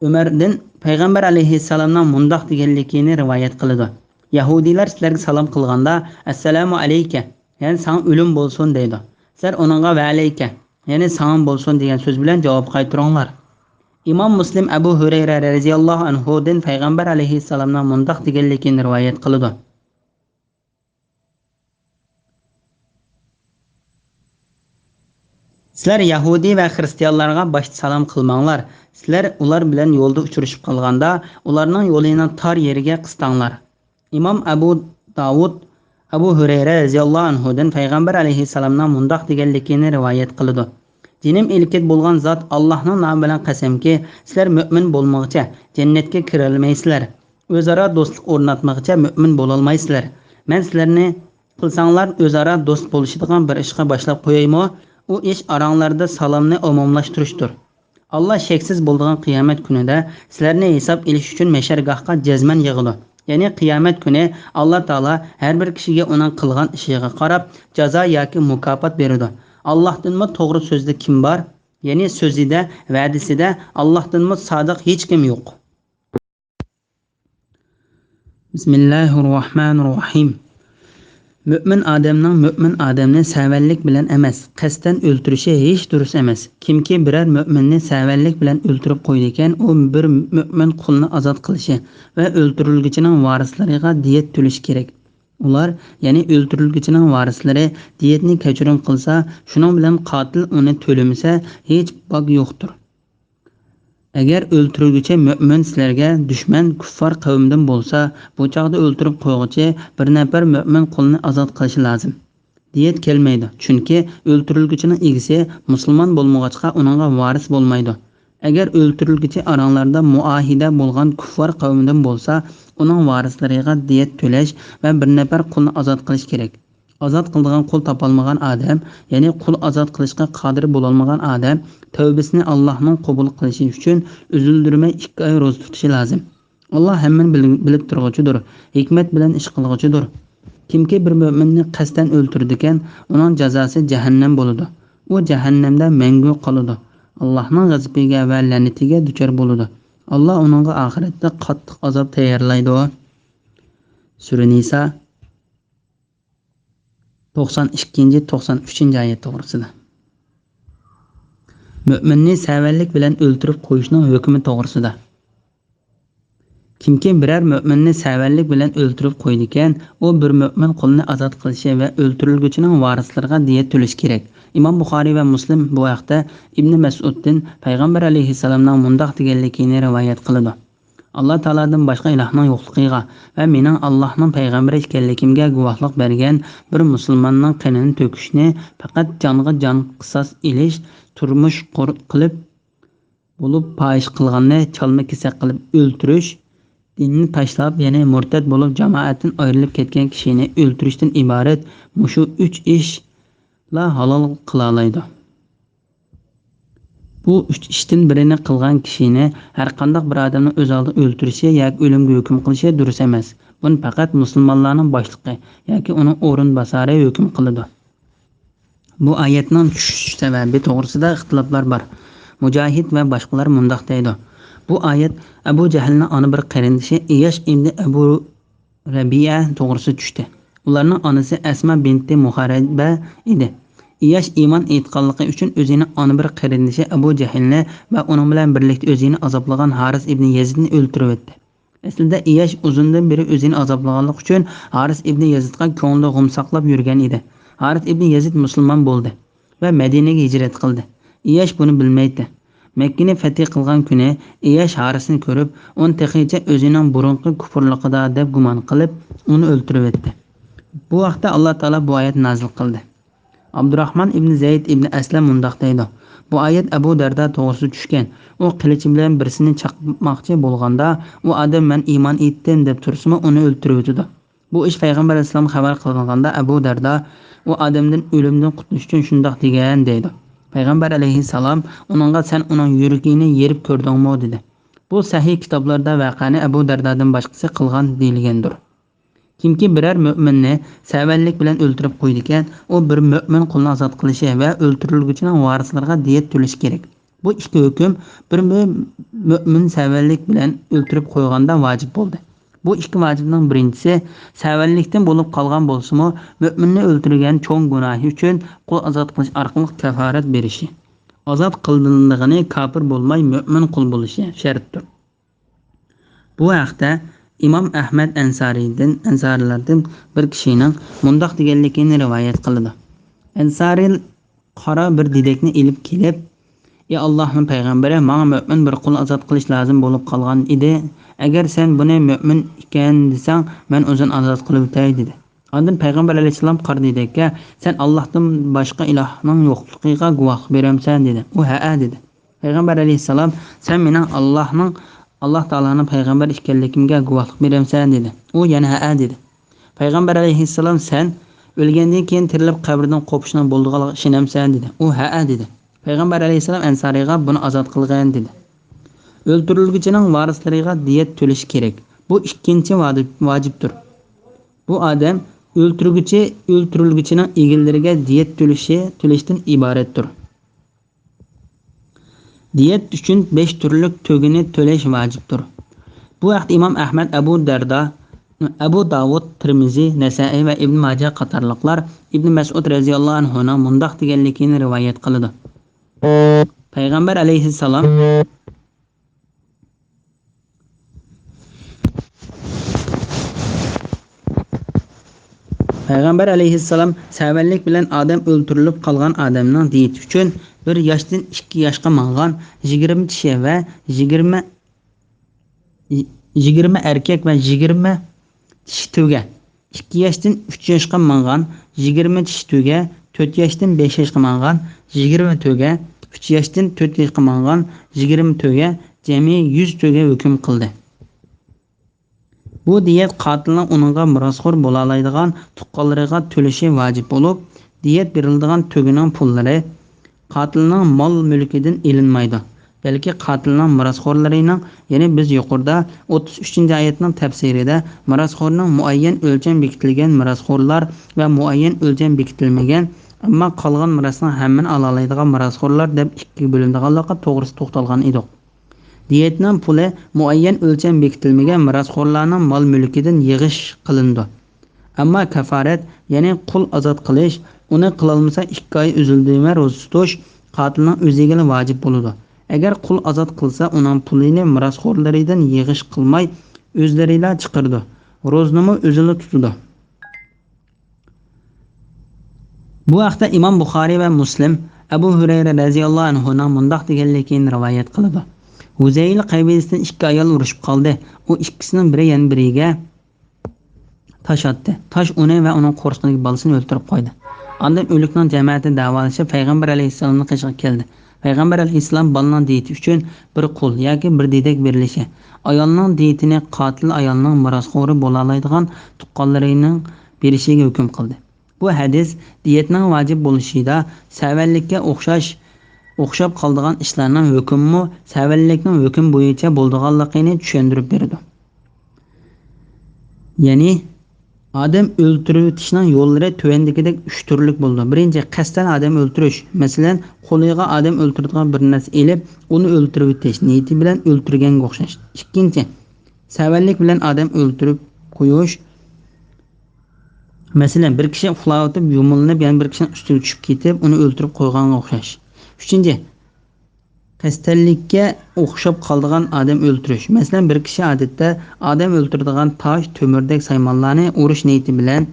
ئۆمەردىن پەيغەمبەر ئەلەيھىسسالامنىڭ مۇنداق دېگەنلىكىنى رىۋايەت قىلىدۇ: يەھۇدىيلار سىلەرگە سالام قىلغاندا، «ئەسسالامۇ ئەلەيكە، يەنى ساڭا ئۆلۈم بولسۇن» دەيدۇ. سىلەر ئۇنىڭغا «ۋە ئەلەيكە، يەنى ساڭىمۇ بولسۇن» دېگەن سۆز بىلەن جاۋاب قايتۇرۇڭلار. ئىمام مۇسلىم ئەبۇ ھۈرەيرە رەزىياللاھۇ ئەنھۇدىن پەيغەمبەر ئەلەيھىسسالامنىڭ مۇنداق دېگەنلىكىنى رىۋايەت قىلىدۇ: سىلەر يەھۇدىي ۋە خرىستىيانلارغا باشتا سالام قىلماڭلار. سىلەر ئۇلار بىلەن يولدا ئۇچرىشىپ قالغاندا، ئۇلارنىڭ يولىنى تار يېرىگە قىستاڭلار. ئىمام ئەبۇ داۋۇد ئەبۇ ھۈرەيرە رەزىياللاھۇ ئەنھۇدىن پەيغەمبەر ئەلەيھىسسالامنىڭ مۇنداق دېگەنلىكىنى رىۋايەت قىلىدۇ: جېنىم ئىلكىت بولغان زات ئاللاھنىڭ نامى بىلەن قەسەمكى، سىلەر مۆمىن بولمىغىچە جەننەتكە كىرەلمەيسىلەر. ئۆزئارا دوستلۇق ئورناتمىغىچە مۆمىن بولالمايسىلەر. مەن سىلەرنى قىلساڭلار ئۆزئارا دوست بولۇشىدىغان بىر ئىشقا باشلاپ قويايمۇ؟ ئۇ ئىش ئاراڭلاردا سالامنى ئومۇملاشتۇرۇشتۇر. ئاللا شەكسىز بولىدىغان قىيامەت كۈنىدە سىلەرنى ھېساب ئېلىش ئۈچۈن مەھشەرگاھقا جەزمەن يىغىدۇ. يەنى قىيامەت كۈنى ئاللا تائالا ھەر بىر كىشىگە ئۇنىڭ قىلغان ئىشىغا قاراپ جازا ياكى مۇكاپات بېرىدۇ. ئاللاھتىنمۇ توغرا سۆزدە كىم بار؟ يەنى سۆزىدە، ۋەدىسىدە ئاللاھتىنمۇ سادىق ھېچكىم يوق. بىسمىللاھىررەھمانىررەھىم. مۆمىن ئادەمنىڭ مۆمىن ئادەمنى سەۋەنلىك بىلەن ئەمەس، قەستەن ئۆلتۈرۈشى ھېچ دۇرۇس ئەمەس. كىمكى بىرەر مۆمىننى سەۋەنلىك بىلەن ئۆلتۈرۈپ قويىدىكەن، ئۇ بىر مۆمىن قۇلنى ئازاد قىلىشى ۋە ئۆلتۈرۈلگۈچىنىڭ ۋارىسلىرىغا دىيەت تۆلىشى كېرەك. ئۇلار، يەنى ئۆلتۈرۈلگۈچىنىڭ ۋارىسلىرى دىيەتنى كەچۈرۈم قىلسا، شۇنىڭ بىلەن قاتىل ئۇنى تۆلىمىسە، ھېچ باگ يوقتۇر. ئەگەر ئۆلتۈرۈلگۈچى مۆمىن سىلەرگە دۈشمەن، كۇففار قەۋمدىن بولسا، بۇ چاغدا ئۆلتۈرۈپ قويغۇچى بىر نەپەر مۆمىن قۇلنى ئازاد قىلىشى لازىم. دىيەت كەلمەيدۇ، چۈنكى ئۆلتۈرۈلگۈچىنىڭ ئىگىسى مۇسۇلمان بولمىغاچقا، ئۇنىڭغا ۋارىس بولمايدۇ. ئەگەر ئۆلتۈرۈلگۈچى ئاراڭلاردا مۇئاھىدە بولغان كۇففار قەۋمدىن بولسا، ئۇنىڭ ۋارىسلىرىغا دىيەت تۆلەش ۋە بىر نەپەر قۇلنى ئازاد قىلىش كېرەك. ئازاد قىلىدىغان قۇل تاپالمىغان ئادەم، يەنى قۇل ئازاد قىلىشقا قادىر بولالمىغان ئادەم تەۋبىسىنى ئاللاھنىڭ قوبۇل قىلىشى ئۈچۈن ئۈزۈلدۈرمەي ئىككى ئاي روزا تۇتۇشى لازىم. ئاللا ھەممىنى بىل-، بىلىپ تۇرغۇچىدۇر، ھېكمەت بىلەن ئىش قىلغۇچىدۇر. كىمكى بىر مۆمىننى قەستەن ئۆلتۈرىدىكەن، ئۇنىڭ جازاسى جەھەننەم بولىدۇ. ئۇ جەھەننەمدە مەڭگۈ قالىدۇ. ئاللاھنىڭ غەزىپىگە ۋە لەنىتىگە دۇچار بولىدۇ. ئاللا ئۇنىڭغا ئاخىرەتتە قاتتىق ئازاب تەييارلايدۇ. سۈرە نىسا، توقسان ئىككىنچى، توقسان ئۈچىنچى ئايەت توغرىسىدا. مۆمىننى سەۋەنلىك بىلەن ئۆلتۈرۈپ قويۇشنىڭ ھۆكمى توغرىسىدا. كىمكى بىرەر مۆمىننى سەۋەنلىك بىلەن ئۆلتۈرۈپ قويىدىكەن، ئۇ بىر مۆمىن قۇلنى ئازاد قىلىشى ۋە ئۆلتۈرۈلگۈچىنىڭ ۋارىسلىرىغا دىيەت تۆلىشى كېرەك. ئىمام بۇخارىي ۋە مۇسلىم بۇ ھەقتە ئىبنى مەسئۇدتىن پەيغەمبەر ئەلەيھىسسالامنىڭ مۇنداق دېگەنلىكىنى رىۋايەت قىلىدۇ. ئاللا تائالادىن باشقا ئىلاھنىڭ يوقلۇقىغا ۋە مېنىڭ ئاللاھنىڭ پەيغەمبىرى ئىكەنلىكىمگە گۇۋاھلىق بەرگەن بىر مۇسۇلماننىڭ قېنىنى تۆكۈشنى پەقەت جانغا جان قىساس ئېلىش، تۇرمۇش قۇر-، قىلىپ بولۇپ پاھىش قىلغاننى چالما كېسەك قىلىپ ئۆلتۈرۈش، دىننى تاشلاپ، يەنى مۇرتەت بولۇپ جامائەتتىن ئايرىلىپ كەتكەن كىشىنى ئۆلتۈرۈشتىن ئىبارەت مۇشۇ ئۈچ ئىشلا ھالال قىلالايدۇ. بۇ ئۈچ ئىشتىن بىرىنى قىلغان كىشىنى ھەرقانداق بىر ئادەمنىڭ ئۆز ئالدىغا ئۆلتۈرۈشى ياكى ئۆلۈمگە ھۆكۈم قىلىشى دۇرۇس ئەمەس. بۇنى پەقەت مۇسۇلمانلارنىڭ باشلىقى ياكى ئۇنىڭ ئورۇنباسارى ھۆكۈم قىلىدۇ. بۇ ئايەتنىڭ چۈشۈش سەۋەبى توغرىسىدا ئىختىلاپلار بار. مۇجاھىد ۋە باشقىلار مۇنداق دەيدۇ: بۇ ئايەت ئەبۇ جەھىلنىڭ ئانا بىر قېرىندىشى ئىياش ئىبنى ئەبۇ رەبىئە توغرىسىدا چۈشتى. ئۇلارنىڭ ئانىسى ئەسما بىنتى مۇھارىبە ئىدى. ئىياش ئىمان ئېيتقانلىقى ئۈچۈن ئۆزىنىڭ ئانا بىر قېرىندىشى ئەبۇ جەھىلنى ۋە ئۇنىڭ بىلەن بىرلىكتە ئۆزىنى ئازابلىغان ھارىس ئىبنى يەزىدنى ئۆلتۈرۈۋەتتى. ئەسلىدە ئىياش ئۇزۇندىن بېرى ئۆزىنى ئازابلىغانلىقى ئۈچۈن ھارىس ئىبنى يەزىدقا كۆڭلىدە غۇم ساقلاپ يۈرگەن ئىدى. ھارىس ئىبنى يەزىد مۇسۇلمان بولدى ۋە مەدىنىگە ھىجرەت قىلدى. ئىياش بۇنى بىلمەيتتى. مەككىنى فەتھى قىلغان كۈنى ئىياش ھارىسنى كۆرۈپ، ئۇنى تېخىچە ئۆزىنىڭ بۇرۇنقى كۇپۇرلۇقىدا دەپ گۇمان قىلىپ، ئۇنى ئۆلتۈرۈۋەتتى. بۇ ھەقتە ئاللا تائالا بۇ ئايەت نازىل قىلدى. ئابدۇراخمان ئىبنى زەيد ئىبنى ئەسلەم مۇنداق دەيدۇ: بۇ ئايەت ئەبۇ دەردا توغرىسىدا چۈشكەن. ئۇ قىلىچى بىلەن بىرسىنى چاقماقچى بولغاندا، ئۇ ئادەم «مەن ئىمان ئېيتتىم» دەپ تۇرسىمۇ، ئۇنى ئۆلتۈرۈۋېتىدۇ. بۇ ئىش پەيغەمبەر ئەلەيھىسسالامغا خەۋەر قىلىنغاندا، ئەبۇ دەردا ئۇ ئادەمدىن ئۆلۈمدىن قۇتۇلۇش ئۈچۈن شۇنداق دېگەن، دەيدۇ. پەيغەمبەر ئەلەيھىسسالام ئۇنىڭغا: «سەن ئۇنىڭ يۈرىكىنى يېرىپ كۆردۈڭمۇ؟» دېدى. بۇ سەھىھ كىتابلاردا ۋەقەنى ئەبۇ دەردادىن باشقىسى قىلغان دېيىلگەندۇر. كىمكى بىرەر مۆمىننى سەۋەنلىك بىلەن ئۆلتۈرۈپ قويىدىكەن، ئۇ بىر مۆمىن قۇلنى ئازاد قىلىشى ۋە ئۆلتۈرۈلگۈچىنىڭ ۋارىسلىرىغا دىيەت تۆلىشى كېرەك. بۇ ئىككى ھۆكۈم بىر مۆ-، مۆمىن سەۋەنلىك بىلەن ئۆلتۈرۈپ قويغاندا ۋاجىپ بولدى. بۇ ئىككى ۋاجىپنىڭ بىرىنچىسى سەۋەنلىكتىن بولۇپ قالغان بولسىمۇ، مۆمىننى ئۆلتۈرگەن چوڭ گۇناھى ئۈچۈن قۇل ئازاد قىلىش ئارقىلىق كاپارەت بېرىشى. ئازاد قىلىنىدىغىنى كاپىر بولماي مۆمىن قۇل بولۇشى شەرتتۇر. بۇ ھەقتە ئىمام ئەھمەد ئەنسارىدىن، ئەنسارىيلاردىن بىر كىشىنىڭ مۇنداق دېگەنلىكىنى رىۋايەت قىلىدۇ. ئەنسارىي قارا بىر دېدەكنى ئېلىپ كېلىپ: «ئى ئاللاھنىڭ پەيغەمبىرى، ماڭا مۆمىن بىر قۇل ئازاد قىلىش لازىم بولۇپ قالغان ئىدى. ئەگەر سەن بۇنى مۆمىن ئىكەن دېسەڭ، مەن ئۆزىنى ئازاد قىلىۋېتەي» دېدى. ئاندىن پەيغەمبەر ئەلەيھىسسالام قارىنىدەككە، سەن ئاللاھتىن باشقا ئىلاھنىڭ يوقلۇقىغا گۇۋاھلىق بېرەمسەن؟ دېدى. ئۇ ھەئە دېدى. پەيغەمبەر ئەلەيھىسسالام، سەن مېنىڭ ئاللاھنىڭ، ئاللاھ تائالانىڭ پەيغەمبەر ئىكەنلىكىمگە گۇۋاھلىق بېرەمسەن؟ دېدى. ئۇ يەنە ھەئە دېدى. پەيغەمبەر ئەلەيھىسسالام، سەن ئۆلگەندىن كېيىن تىرىلىپ قەبرىدىن قوپۇشنىڭ بولىدىغانلىقىغا ئىشىنەمسەن؟ دېدى. ئۇ ھەئە دېدى. پەيغەمبەر ئەلەيھىسسالام ئەنسارىيغا، بۇنى ئازاد قىلغىن دېدى. ئۆلتۈرۈلگۈچىنىڭ ۋارىسلىرىغا دىيەت تۆلىشى كېرەك. بۇ ئىككىنچى ۋاجىپ، ۋاجىپتۇر. بۇ ئادەم ئۆلتۈرگۈچى، ئۆلتۈرۈلگۈچىنىڭ ئىگىلىرىگە دىيەت تۆلىشى، تۆلەشتىن ئىبارەتتۇر. دىيەت ئۈچۈن بەش تۈرلۈك تۆگىنى تۆلەش ۋاجىپتۇر. بۇ ھەقتە ئىمام ئەھمەد، ئەبۇ دەردا، ئەبۇ داۋۇد، تىرمىزى، نەسائىي ۋە ئىبن ماجە قاتارلىقلار ئىبن مەسئۇد رەزىياللاھۇ ئەنھۇنىڭ مۇنداق دېگەنلىكىنى رىۋايەت قىلىدۇ. پەيغەمبەر ئەلەيھىسسالام، پەيغەمبەر ئەلەيھىسسالام سەۋەنلىك بىلەن ئادەم ئۆلتۈرۈلۈپ قالغان ئادەمنىڭ دىيىتى ئۈچۈن بىر ياشتىن ئىككى ياشقا ماڭغان يىگىرمە چىشى ۋە يىگىرمە، يىگىرمە ئەركەك ۋە يىگىرمە چىشى تۆگە، ئىككى ياشتىن ئۈچ ياشقا ماڭغان يىگىرمە چىشى تۆگە، تۆت ياشتىن بەش ياشقا ماڭغان يىگىرمە تۆگە، ئۈچ ياشتىن تۆت ياشقا ماڭغان يىگىرمە تۆگە، جەمئىي يۈز تۆگە ھۆكۈم قىلدى. بۇ دىيەت قاتىلنىڭ ئۇنىڭغا مىراسخور بولالايدىغان تۇغقانلىرىغا تۆلىشى ۋاجىپ بولۇپ، دىيەت بېرىلىدىغان تۆگىنىڭ پۇللىرى قاتىلنىڭ مال-مۈلكىدىن ئېلىنمايدۇ، بەلكى قاتىلنىڭ مىراسخورلىرىنىڭ، يەنى بىز يۇقىرىدا ئوتتۇز ئۈچىنچى ئايەتنىڭ تەپسىرىدە مىراسخورنىڭ مۇئەييەن ئۆلچەم بېكىتىلگەن مىراسخورلار ۋە مۇئەييەن ئۆلچەم بېكىتىلمىگەن، ئەمما قالغان مىراسنىڭ ھەممىنى ئالالايدىغان مىراسخورلار دەپ ئىككىگە بۆلۈنىدىغانلىقى توغرىسىدا توختالغان ئىدۇق. دىيەتنىڭ پۇلى مۇئەييەن ئۆلچەم بېكىتىلمىگەن مىراسخورلارنىڭ مال-مۈلكىدىن يىغىش قىلىنىدۇ. ئەمما كافارەت، يەنى قۇل ئازاد قىلىش، ئۇنى قىلالمىسا ئىككى ئاي ئۈزۈلدۈرمە روزا تۇتۇش قاتىلنىڭ ئۆزىگىلا ۋاجىپ بولىدۇ. ئەگەر قۇل ئازاد قىلسا، ئۇنىڭ پۇلىنى مىراسخورلىرىدىن يىغىش قىلماي ئۆزلىرىلا چىقىرىدۇ. روزىنىمۇ ئۆزىلا تۇتىدۇ. بۇ ھەقتە ئىمام بۇخارىي ۋە مۇسلىم ئەبۇ ھۈرەيرە رەزىياللاھۇ ئەنھۇنىڭ مۇنداق دېگەنلىكىنى رىۋايەت قىلىدۇ. ھۇزەيل قەبىلىسىدىن ئىككى ئايال ئۇرۇشۇپ قالدى. ئۇ ئىككىسىنىڭ بىرى يەنە بىرىگە تاش ئاتتى. تاش ئۇنى ۋە ئۇنىڭ قورسىقىدىكى بالىسىنى ئۆلتۈرۈپ قويدى. ئاندىن ئۆلۈكنىڭ جەمەتى داۋالىشىپ، پەيغەمبەر ئەلەيھىسسالامنىڭ قېشىغا كەلدى. پەيغەمبەر ئەلەيھىسسالام بالىنىڭ دىيىتى ئۈچۈن بىر قۇل ياكى بىر دېدەك بېرىلىشى، ئايالنىڭ دىيىتىنى قاتىل ئايالنىڭ مىراسخورى بولالايدىغان تۇغقانلىرىنىڭ بېرىشىگە ھۆكۈم قىلدى. بۇ ھەدىس دىيەتنىڭ ۋاجىپ بولۇشىدا سەۋەنلىككە ئوخشاش، ئوخشاپ قالىدىغان ئىشلارنىڭ ھۆكمىمۇ سەۋەنلىكنىڭ ھۆكمى بويىچە بولىدىغانلىقىنى چۈشەندۈرۈپ بېرىدۇ. يەنى ئادەم ئۆلتۈرۈۋېتىشنىڭ يوللىرى تۆۋەندىكىدەك ئۈچ تۈرلۈك بولىدۇ. بىرىنچى، قەستەن ئادەم ئۆلتۈرۈش. مەسىلەن، قولىغا ئادەم ئۆلتۈرىدىغان بىر نەرسە ئېلىپ، ئۇنى ئۆلتۈرۈۋېتىش نىيىتى بىلەن ئۆلتۈرگەنگە ئوخشاش. ئىككىنچى، سەۋەنلىك بىلەن ئادەم ئۆلتۈرۈپ قويۇش. مەسىلەن، بىر كىشى ئۇخلاۋېتىپ يۇمۇلىنىپ، يەنە بىر كىشىنىڭ ئۈستىگە چۈشۈپ كېتىپ، ئۇنى ئۆلتۈرۈپ قويغانغا ئوخشاش. ئۈچىنچى، قەستەنلىككە ئوخشاپ قالىدىغان ئادەم ئۆلتۈرۈش. مەسىلەن، بىر كىشى ئادەتتە ئادەم ئۆلتۈرىدىغان تاش، تۆمۈردەك سايمانلارنى ئۇرۇش نىيىتى بىلەن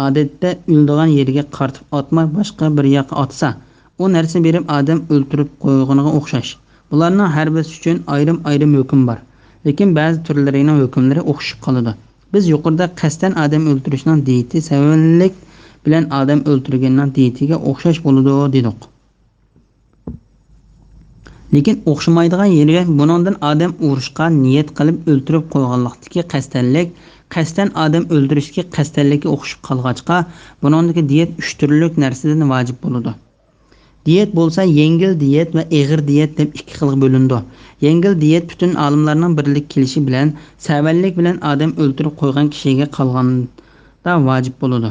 ئادەتتە ئۆلىدىغان يېرىگە قارىتىپ ئاتماي، باشقا بىر ياققا ئاتسا، ئۇ نەرسە بېرىپ ئادەم ئۆلتۈرۈپ قويغىنىغا ئوخشاش. بۇلارنىڭ ھەر بىرسى ئۈچۈن ئايرىم-ئايرىم ھۆكۈم بار. لېكىن بەزى تۈرلىرىنىڭ ھۆكۈملىرى ئوخشىشىپ قالىدۇ. بىز يۇقىرىدا قەستەن ئادەم ئۆلتۈرۈشنىڭ دىيىتى سەۋەنلىك بىلەن ئادەم ئۆلتۈرگەننىڭ دىيىتىگە ئوخشاش بولىدۇ دېدۇق. لېكىن ئوخشىمايدىغان يېرى، بۇنىڭدىن ئادەم ئۇرۇشقا نىيەت قىلىپ ئۆلتۈرۈپ قويغانلىقتىكى قەستەنلىك، قەستەن ئادەم ئۆلتۈرۈشتىكى قەستەنلىككە ئوخشىشىپ قالغاچقا، بۇنىڭدىكى دىيەت ئۈچ تۈرلۈك نەرسىدىن ۋاجىپ بولىدۇ. دىيەت بولسا يەڭگىل دىيەت ۋە ئېغىر دىيەت دەپ ئىككى خىلغا بۆلۈنىدۇ. يەڭگىل دىيەت پۈتۈن ئالىملارنىڭ بىرلىككە كېلىشى بىلەن، سەۋەنلىك بىلەن ئادەم ئۆلتۈرۈپ قويغان كىشىگە قالغاندا ۋاجىپ بولىدۇ.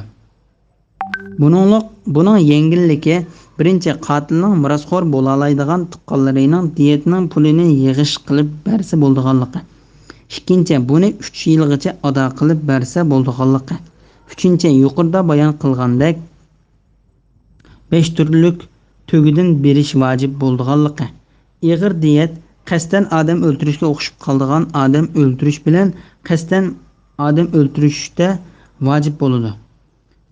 بۇنىڭلىق، بۇنىڭ يەڭگىللىكى، بىرىنچى، قاتىلنىڭ مىراسخور بولالايدىغان تۇغقانلىرىنىڭ دىيەتنىڭ پۇلىنى يىغىش قىلىپ بەرسە بولىدىغانلىقى. ئىككىنچى، بۇنى ئۈچ يىلغىچە ئادا قىلىپ بەرسە بولىدىغانلىقى. ئۈچىنچى، يۇقىرىدا بايان قىلغاندەك، بەش تۈرلۈك تۆگىدىن بېرىش ۋاجىپ بولىدىغانلىقى. ئېغىر دىيەت، قەستەن ئادەم ئۆلتۈرۈشكە ئوخشىشىپ قالىدىغان ئادەم ئۆلتۈرۈش بىلەن قەستەن ئادەم ئۆلتۈرۈشتە ۋاجىپ بولىدۇ.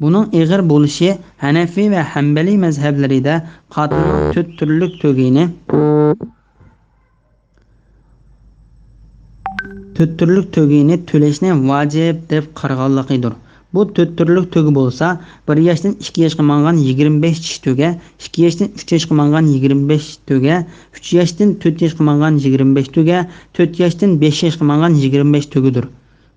بۇنىڭ ئېغىر بولۇشى ھەنەفىي ۋە ھەنبەلىي مەزھەپلىرىدە قاتىلنىڭ تۆت تۈرلۈك تۆگىنى، تۆت تۈرلۈك تۆگىنى تۆلەشنى ۋاجىپ دەپ قارىغانلىقىدۇر. بۇ تۆت تۈرلۈك تۆگە بولسا، بىر ياشتىن ئىككى ياشقا ماڭغان يىگىرمە بەش چىشى تۆگە، ئىككى ياشتىن ئۈچ ياشقا ماڭغان يىگىرمە بەش تۆگە، ئۈچ ياشتىن تۆت ياشقا ماڭغان يىگىرمە بەش تۆگە، تۆت ياشتىن بەش ياشقا ماڭغان يىگىرمە بەش تۆگىدۇر.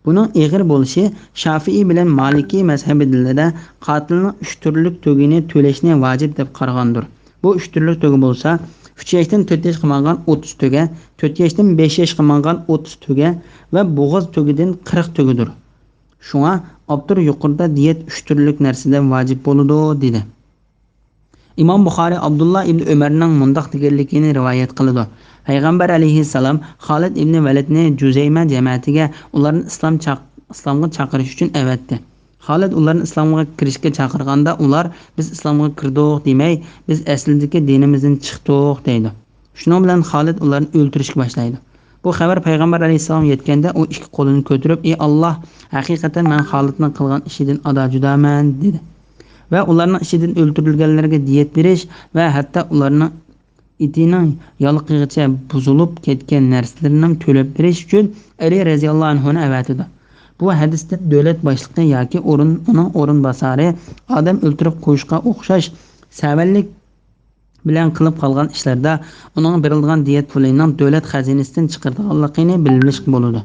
بۇنىڭ ئېغىر بولۇشى شافىئىي بىلەن مالىكىي مەزھەبى دىلىدا قاتىلنىڭ ئۈچ تۈرلۈك تۆگىنى تۆلەشنى ۋاجىپ دەپ قارىغاندۇر. بۇ ئۈچ تۈرلۈك تۆگە بولسا، ئۈچ ياشتىن تۆت ياشقا ماڭغان ئوتتۇز تۆگە، تۆت ياشتىن بەش ياشقا ماڭغان ئوتتۇز تۆگە ۋە بوغاز تۆگىدىن قىرىق تۆگىدۇر. شۇڭا ئاپتور يۇقىرىدا دىيەت ئۈچ تۈرلۈك نەرسىدە ۋاجىپ بولىدۇ، دېدى. ئىمام بۇخارىي ئابدۇللا ئىبن ئۆمەرنىڭ مۇنداق دېگەنلىكىنى رىۋايەت قىلىدۇ. پەيغەمبەر ئەلەيھىسسالام خالىد ئىبن ۋەلىدنى جۇزەيمە جەمەتىگە ئۇلارنى ئىسلام چاق-، ئىسلامغا چاقىرىش ئۈچۈن ئەۋەتتى. خالىد ئۇلارنى ئىسلامغا كىرىشكە چاقىرغاندا، ئۇلار، «بىز ئىسلامغا كىردۇق» دېمەي، «بىز ئەسلىدىكى دىنىمىزدىن چىقتۇق» دەيدۇ. شۇنىڭ بىلەن خالىد ئۇلارنى ئۆلتۈرۈشكە باشلايدۇ. بۇ خەۋەر پەيغەمبەر ئەلەيھىسسالامغا يەتكەندە، ئۇ ئىككى قولىنى كۆتۈرۈپ، «ئى ئاللاھ، ھەقىقەتەن مەن خالىدنىڭ قىلغان ئىشىدىن ئادا جۇدامەن» دېدى. ۋە ئۇلارنىڭ ئىچىدىن ئۆلتۈرۈلگەنلەرگە دىيەت بېرىش ۋە ھەتتا ئۇلارنىڭ ئېتىنىڭ يالىقىغىچە بۇزۇلۇپ كەتكەن نەرسىلىرىنىڭ تۆلەپ بېرىش ئۈچۈن ئەلى رەزىياللاھۇ ئەنھۇنى ئەۋەتىدۇ. بۇ ھەدىستىن دۆلەت باشلىقى ياكى ئورۇن، ئۇنىڭ ئورۇنباسارى ئادەم ئۆلتۈرۈپ قويۇشقا ئوخشاش سەۋەنلىك بىلەن قىلىپ قالغان ئىشلىرىدا ئۇنىڭ بېرىلىدىغان دىيەت پۇلىنىڭ دۆلەت خەزىنىسىدىن چىقىرىدىغانلىقىنى بىلىۋېلىشقا بولىدۇ.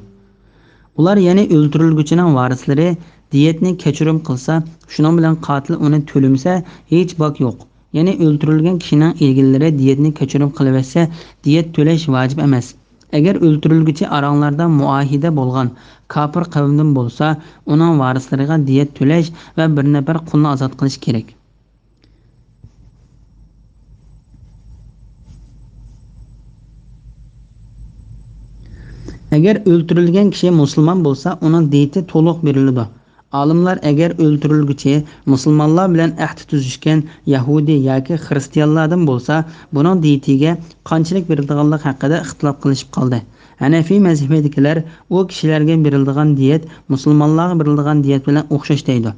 ئۇلار، يەنى ئۆلتۈرۈلگۈچىنىڭ ۋارىسلىرى، دىيەتنى كەچۈرۈم قىلسا، شۇنىڭ بىلەن قاتىل ئۇنى تۆلىمىسە، ھېچ باك يوق. يەنى ئۆلتۈرۈلگەن كىشىنىڭ ئىگىلىرى دىيەتنى كەچۈرۈم قىلىۋەتسە، دىيەت تۆلەش ۋاجىپ ئەمەس. ئەگەر ئۆلتۈرۈلگۈچى ئاراڭلاردا مۇئاھىدە بولغان كاپىر قەۋمدىن بولسا، ئۇنىڭ ۋارىسلىرىغا دىيەت تۆلەش ۋە بىر نەپەر قۇلنى ئازاد قىلىش كېرەك. ئەگەر ئۆلتۈرۈلگەن كىشى مۇسۇلمان بولسا، ئۇنىڭ دىيىتى تولۇق بېرىلىدۇ. ئالىملار ئەگەر ئۆلتۈرۈلگۈچى مۇسۇلمانلار بىلەن ئەھدى تۈزۈشكەن يەھۇدىي ياكى خىرىستىيانلاردىن بولسا، بۇنىڭ دىيىتىگە قانچىلىك بېرىدىغانلىقى ھەققىدە ئىختىلاپ قىلىشىپ قالدى. ھەنەفىي مەزھىپىدىكىلەر ئۇ كىشىلەرگە بېرىلىدىغان دىيەت مۇسۇلمانلارغا بېرىلىدىغان دىيەت بىلەن ئوخشاش دەيدۇ.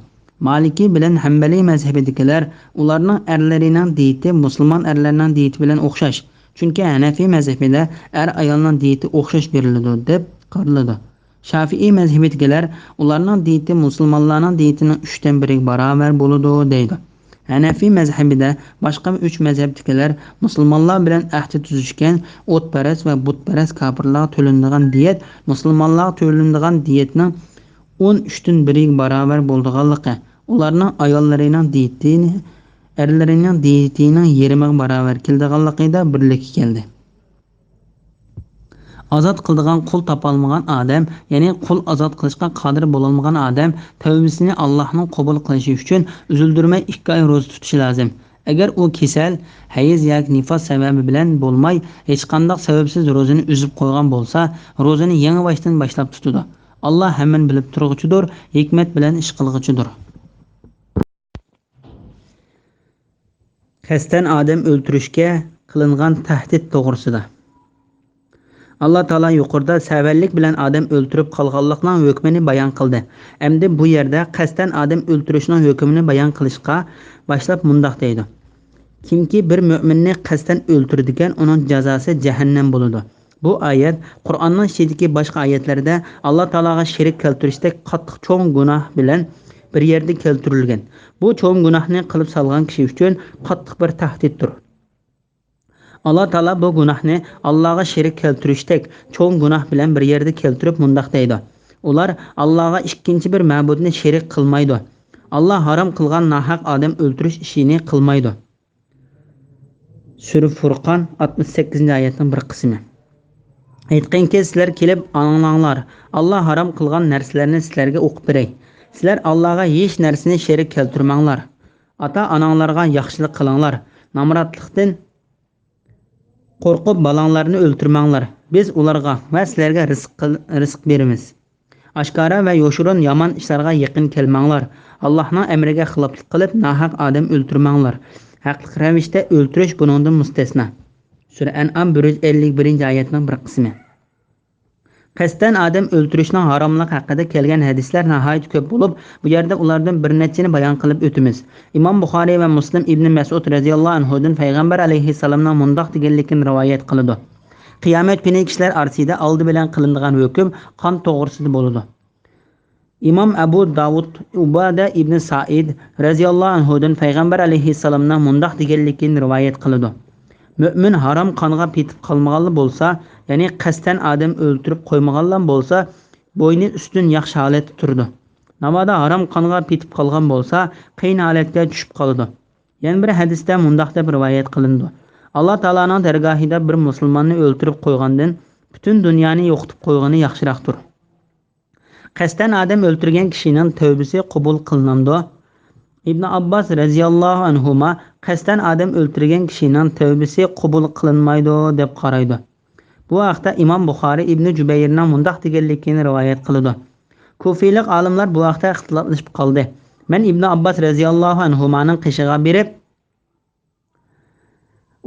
مالىكىي بىلەن ھەمبەلىي مەزھىپىدىكىلەر ئۇلارنىڭ ئەرلىرىنىڭ دىيىتى مۇسۇلمان ئەرلەرنىڭ دىيىتى بىلەن ئوخشاش. چۈنكى ھەنەفىي مەزھىپىدە ئەر-ئايالنىڭ دىيىتى ئوخشاش بېرىلىدۇ، دەپ قارىلىدۇ. شافىئىي مەزھىپىدىكىلەر ئۇلارنىڭ دىيىتى مۇسۇلمانلارنىڭ دىيىتىنىڭ ئۈچتىن بىرىگە باراۋەر بولىدۇ، دەيدۇ. ھەنەفىي مەزھىپىدە باشقا ئۈچ مەزھەپتىكىلەر مۇسۇلمانلار بىلەن ئەھدى تۈزۈشكەن ئوتپەرەس ۋە بۇتپەرەس كاپىرلارغا تۆلىنىدىغان دىيەت مۇسۇلمانلارغا تۆلىنىدىغان دىيەتنىڭ ئون ئۈچتىن بىرىگە باراۋەر بولىدىغانلىقى، ئۇلارنىڭ ئاياللىرىنىڭ دىيىتىنى ئەرلىرىنىڭ دىيىتىنىڭ يېرىمىغا باراۋەر كېلىدىغانلىقىدا بىرلىككە كەلدى. ئازاد قىلىدىغان قۇل تاپالمىغان ئادەم، يەنى قۇل ئازاد قىلىشقا قادىر بولالمىغان ئادەم تەۋبىسىنى ئاللاھنىڭ قوبۇل قىلىشى ئۈچۈن ئۈزۈلدۈرمەي ئىككى ئاي روزا تۇتۇشى لازىم. ئەگەر ئۇ كېسەل، ھەيز ياكى نىفاس سەۋەبى بىلەن بولماي، ھېچقانداق سەۋەبسىز روزىنى ئۈزۈپ قويغان بولسا، روزىنى يېڭىباشتىن باشلاپ تۇتىدۇ. ئاللا ھەممىنى بىلىپ تۇرغۇچىدۇر، ھېكمەت بىلەن ئىش قىلغۇچىدۇر. قەستەن ئادەم ئۆلتۈرۈشكە قىلىنغان تەھدىت توغرىسىدا. ئاللا تائالا يۇقىرىدا سەۋەنلىك بىلەن ئادەم ئۆلتۈرۈپ قالغانلىقنىڭ ھۆكمىنى بايان قىلدى. ئەمدى بۇ يەردە قەستەن ئادەم ئۆلتۈرۈشنىڭ ھۆكمىنى بايان قىلىشقا باشلاپ مۇنداق دەيدۇ: كىمكى بىر مۆمىننى قەستەن ئۆلتۈرىدىكەن، ئۇنىڭ جازاسى جەھەننەم بولىدۇ. بۇ ئايەت قۇرئاننىڭ ئىچىدىكى باشقا ئايەتلەردە ئاللا تائالاغا شېرىك كەلتۈرۈشتەك قاتتىق چوڭ گۇناھ بىلەن بىر يەردە كەلتۈرۈلگەن. بۇ چوڭ گۇناھنى قىلىپ سالغان كىشى ئۈچۈن قاتتىق بىر تەھدىتتۇر. ئاللا تائالا بۇ گۇناھنى ئاللاغا شېرىك كەلتۈرۈشتەك چوڭ گۇناھ بىلەن بىر يەردە كەلتۈرۈپ مۇنداق دەيدۇ: ئۇلار ئاللاغا ئىككىنچى بىر مەبۇدنى شېرىك قىلمايدۇ. ئاللا ھارام قىلغان ناھەق ئادەم ئۆلتۈرۈش ئىشىنى قىلمايدۇ. سۈرە فۇرقان، ئاتمىش سەككىزىنچى ئايەتنىڭ بىر قىسمى. ئېيتقىنكى، سىلەر كېلىپ ئاڭلاڭلار، ئاللا ھارام قىلغان نەرسىلەرنى سىلەرگە ئوقۇپ بېرەي. سىلەر ئاللاغا ھېچ نەرسىنى شېرىك كەلتۈرمەڭلار. ئاتا-ئاناڭلارغا ياخشىلىق قىلىڭلار. نامراتلىقتىن قورقۇپ بالاڭلارنى ئۆلتۈرمەڭلار. بىز ئۇلارغا ۋە سىلەرگە رىزىق قىل-، رىزىق بېرىمىز. ئاشكارا ۋە يوشۇرۇن يامان ئىشلارغا يېقىن كەلمەڭلار. ئاللاھنىڭ ئەمرىگە خىلاپلىق قىلىپ، ناھەق ئادەم ئۆلتۈرمەڭلار. ھەقلىق رەۋىشتە ئۆلتۈرۈش بۇنىڭدىن مۇستەسنا. سۈرە ئەنئام بىر يۈز ئەللىك بىرىنچى ئايەتنىڭ بىر قىسمى. قەستەن ئادەم ئۆلتۈرۈشنىڭ ھاراملىقى ھەققىدە كەلگەن ھەدىسلەر ناھايىتى كۆپ بولۇپ، بۇ يەردە ئۇلاردىن بىر نەچچىنى بايان قىلىپ ئۆتىمىز. ئىمام بۇخارىي ۋە مۇسلىم ئىبنى مەسئۇد رەزىياللاھۇ ئەنھۇدىن پەيغەمبەر ئەلەيھىسسالامنىڭ مۇنداق دېگەنلىكىنى رىۋايەت قىلىدۇ: قىيامەت كۈنى كىشىلەر ئارىسىدا ئالدى بىلەن قىلىنىدىغان ھۆكۈم قان توغرىسىدا بولىدۇ. ئىمام ئەبۇ داۋۇد ئۇبادە ئىبنى سائىد رەزىياللاھۇ ئەنھۇدىن پەيغەمبەر ئەلەيھىسسالامنىڭ مۇنداق دېگەنلىكىنى رىۋايەت قىلىدۇ: مۆمىن ھارام قانغا پېتىپ قالمىغانلا بولسا، يەنى قەستەن ئادەم ئۆلتۈرۈپ قويمىغانلا بولسا، بوينى ئۈستۈن ياخشى ھالەتتە تۇرىدۇ. ناۋادا ھارام قانغا پېتىپ قالغان بولسا، قىيىن ھالەتكە چۈشۈپ قالىدۇ. يەنە بىر ھەدىستە مۇنداق دەپ رىۋايەت قىلىنىدۇ: ئاللا تائالانىڭ دەرگاھىدا بىر مۇسۇلماننى ئۆلتۈرۈپ قويغاندىن پۈتۈن دۇنيانى يوقىتىپ قويغىنى ياخشىراقتۇر. قەستەن ئادەم ئۆلتۈرگەن كىشىنىڭ تەۋبىسى قوبۇل قىلىنامدۇ؟ ئىبن ئابباس رەزىياللاھۇ ئەنھۇما قەستەن ئادەم ئۆلتۈرگەن كىشىنىڭ تەۋبىسى قوبۇل قىلىنمايدۇ دەپ قارايدۇ. بۇ ھەقتە ئىمام بۇخارىي ئىبنى جۇبەيرنىڭ مۇنداق دېگەنلىكىنى رىۋايەت قىلىدۇ: كۇفىيلىق ئالىملار بۇ ھەقتە ئىختىلاپلىشىپ قالدى. مەن ئىبن ئابباس رەزىياللاھۇ ئەنھۇمانىڭ قېشىغا بېرىپ،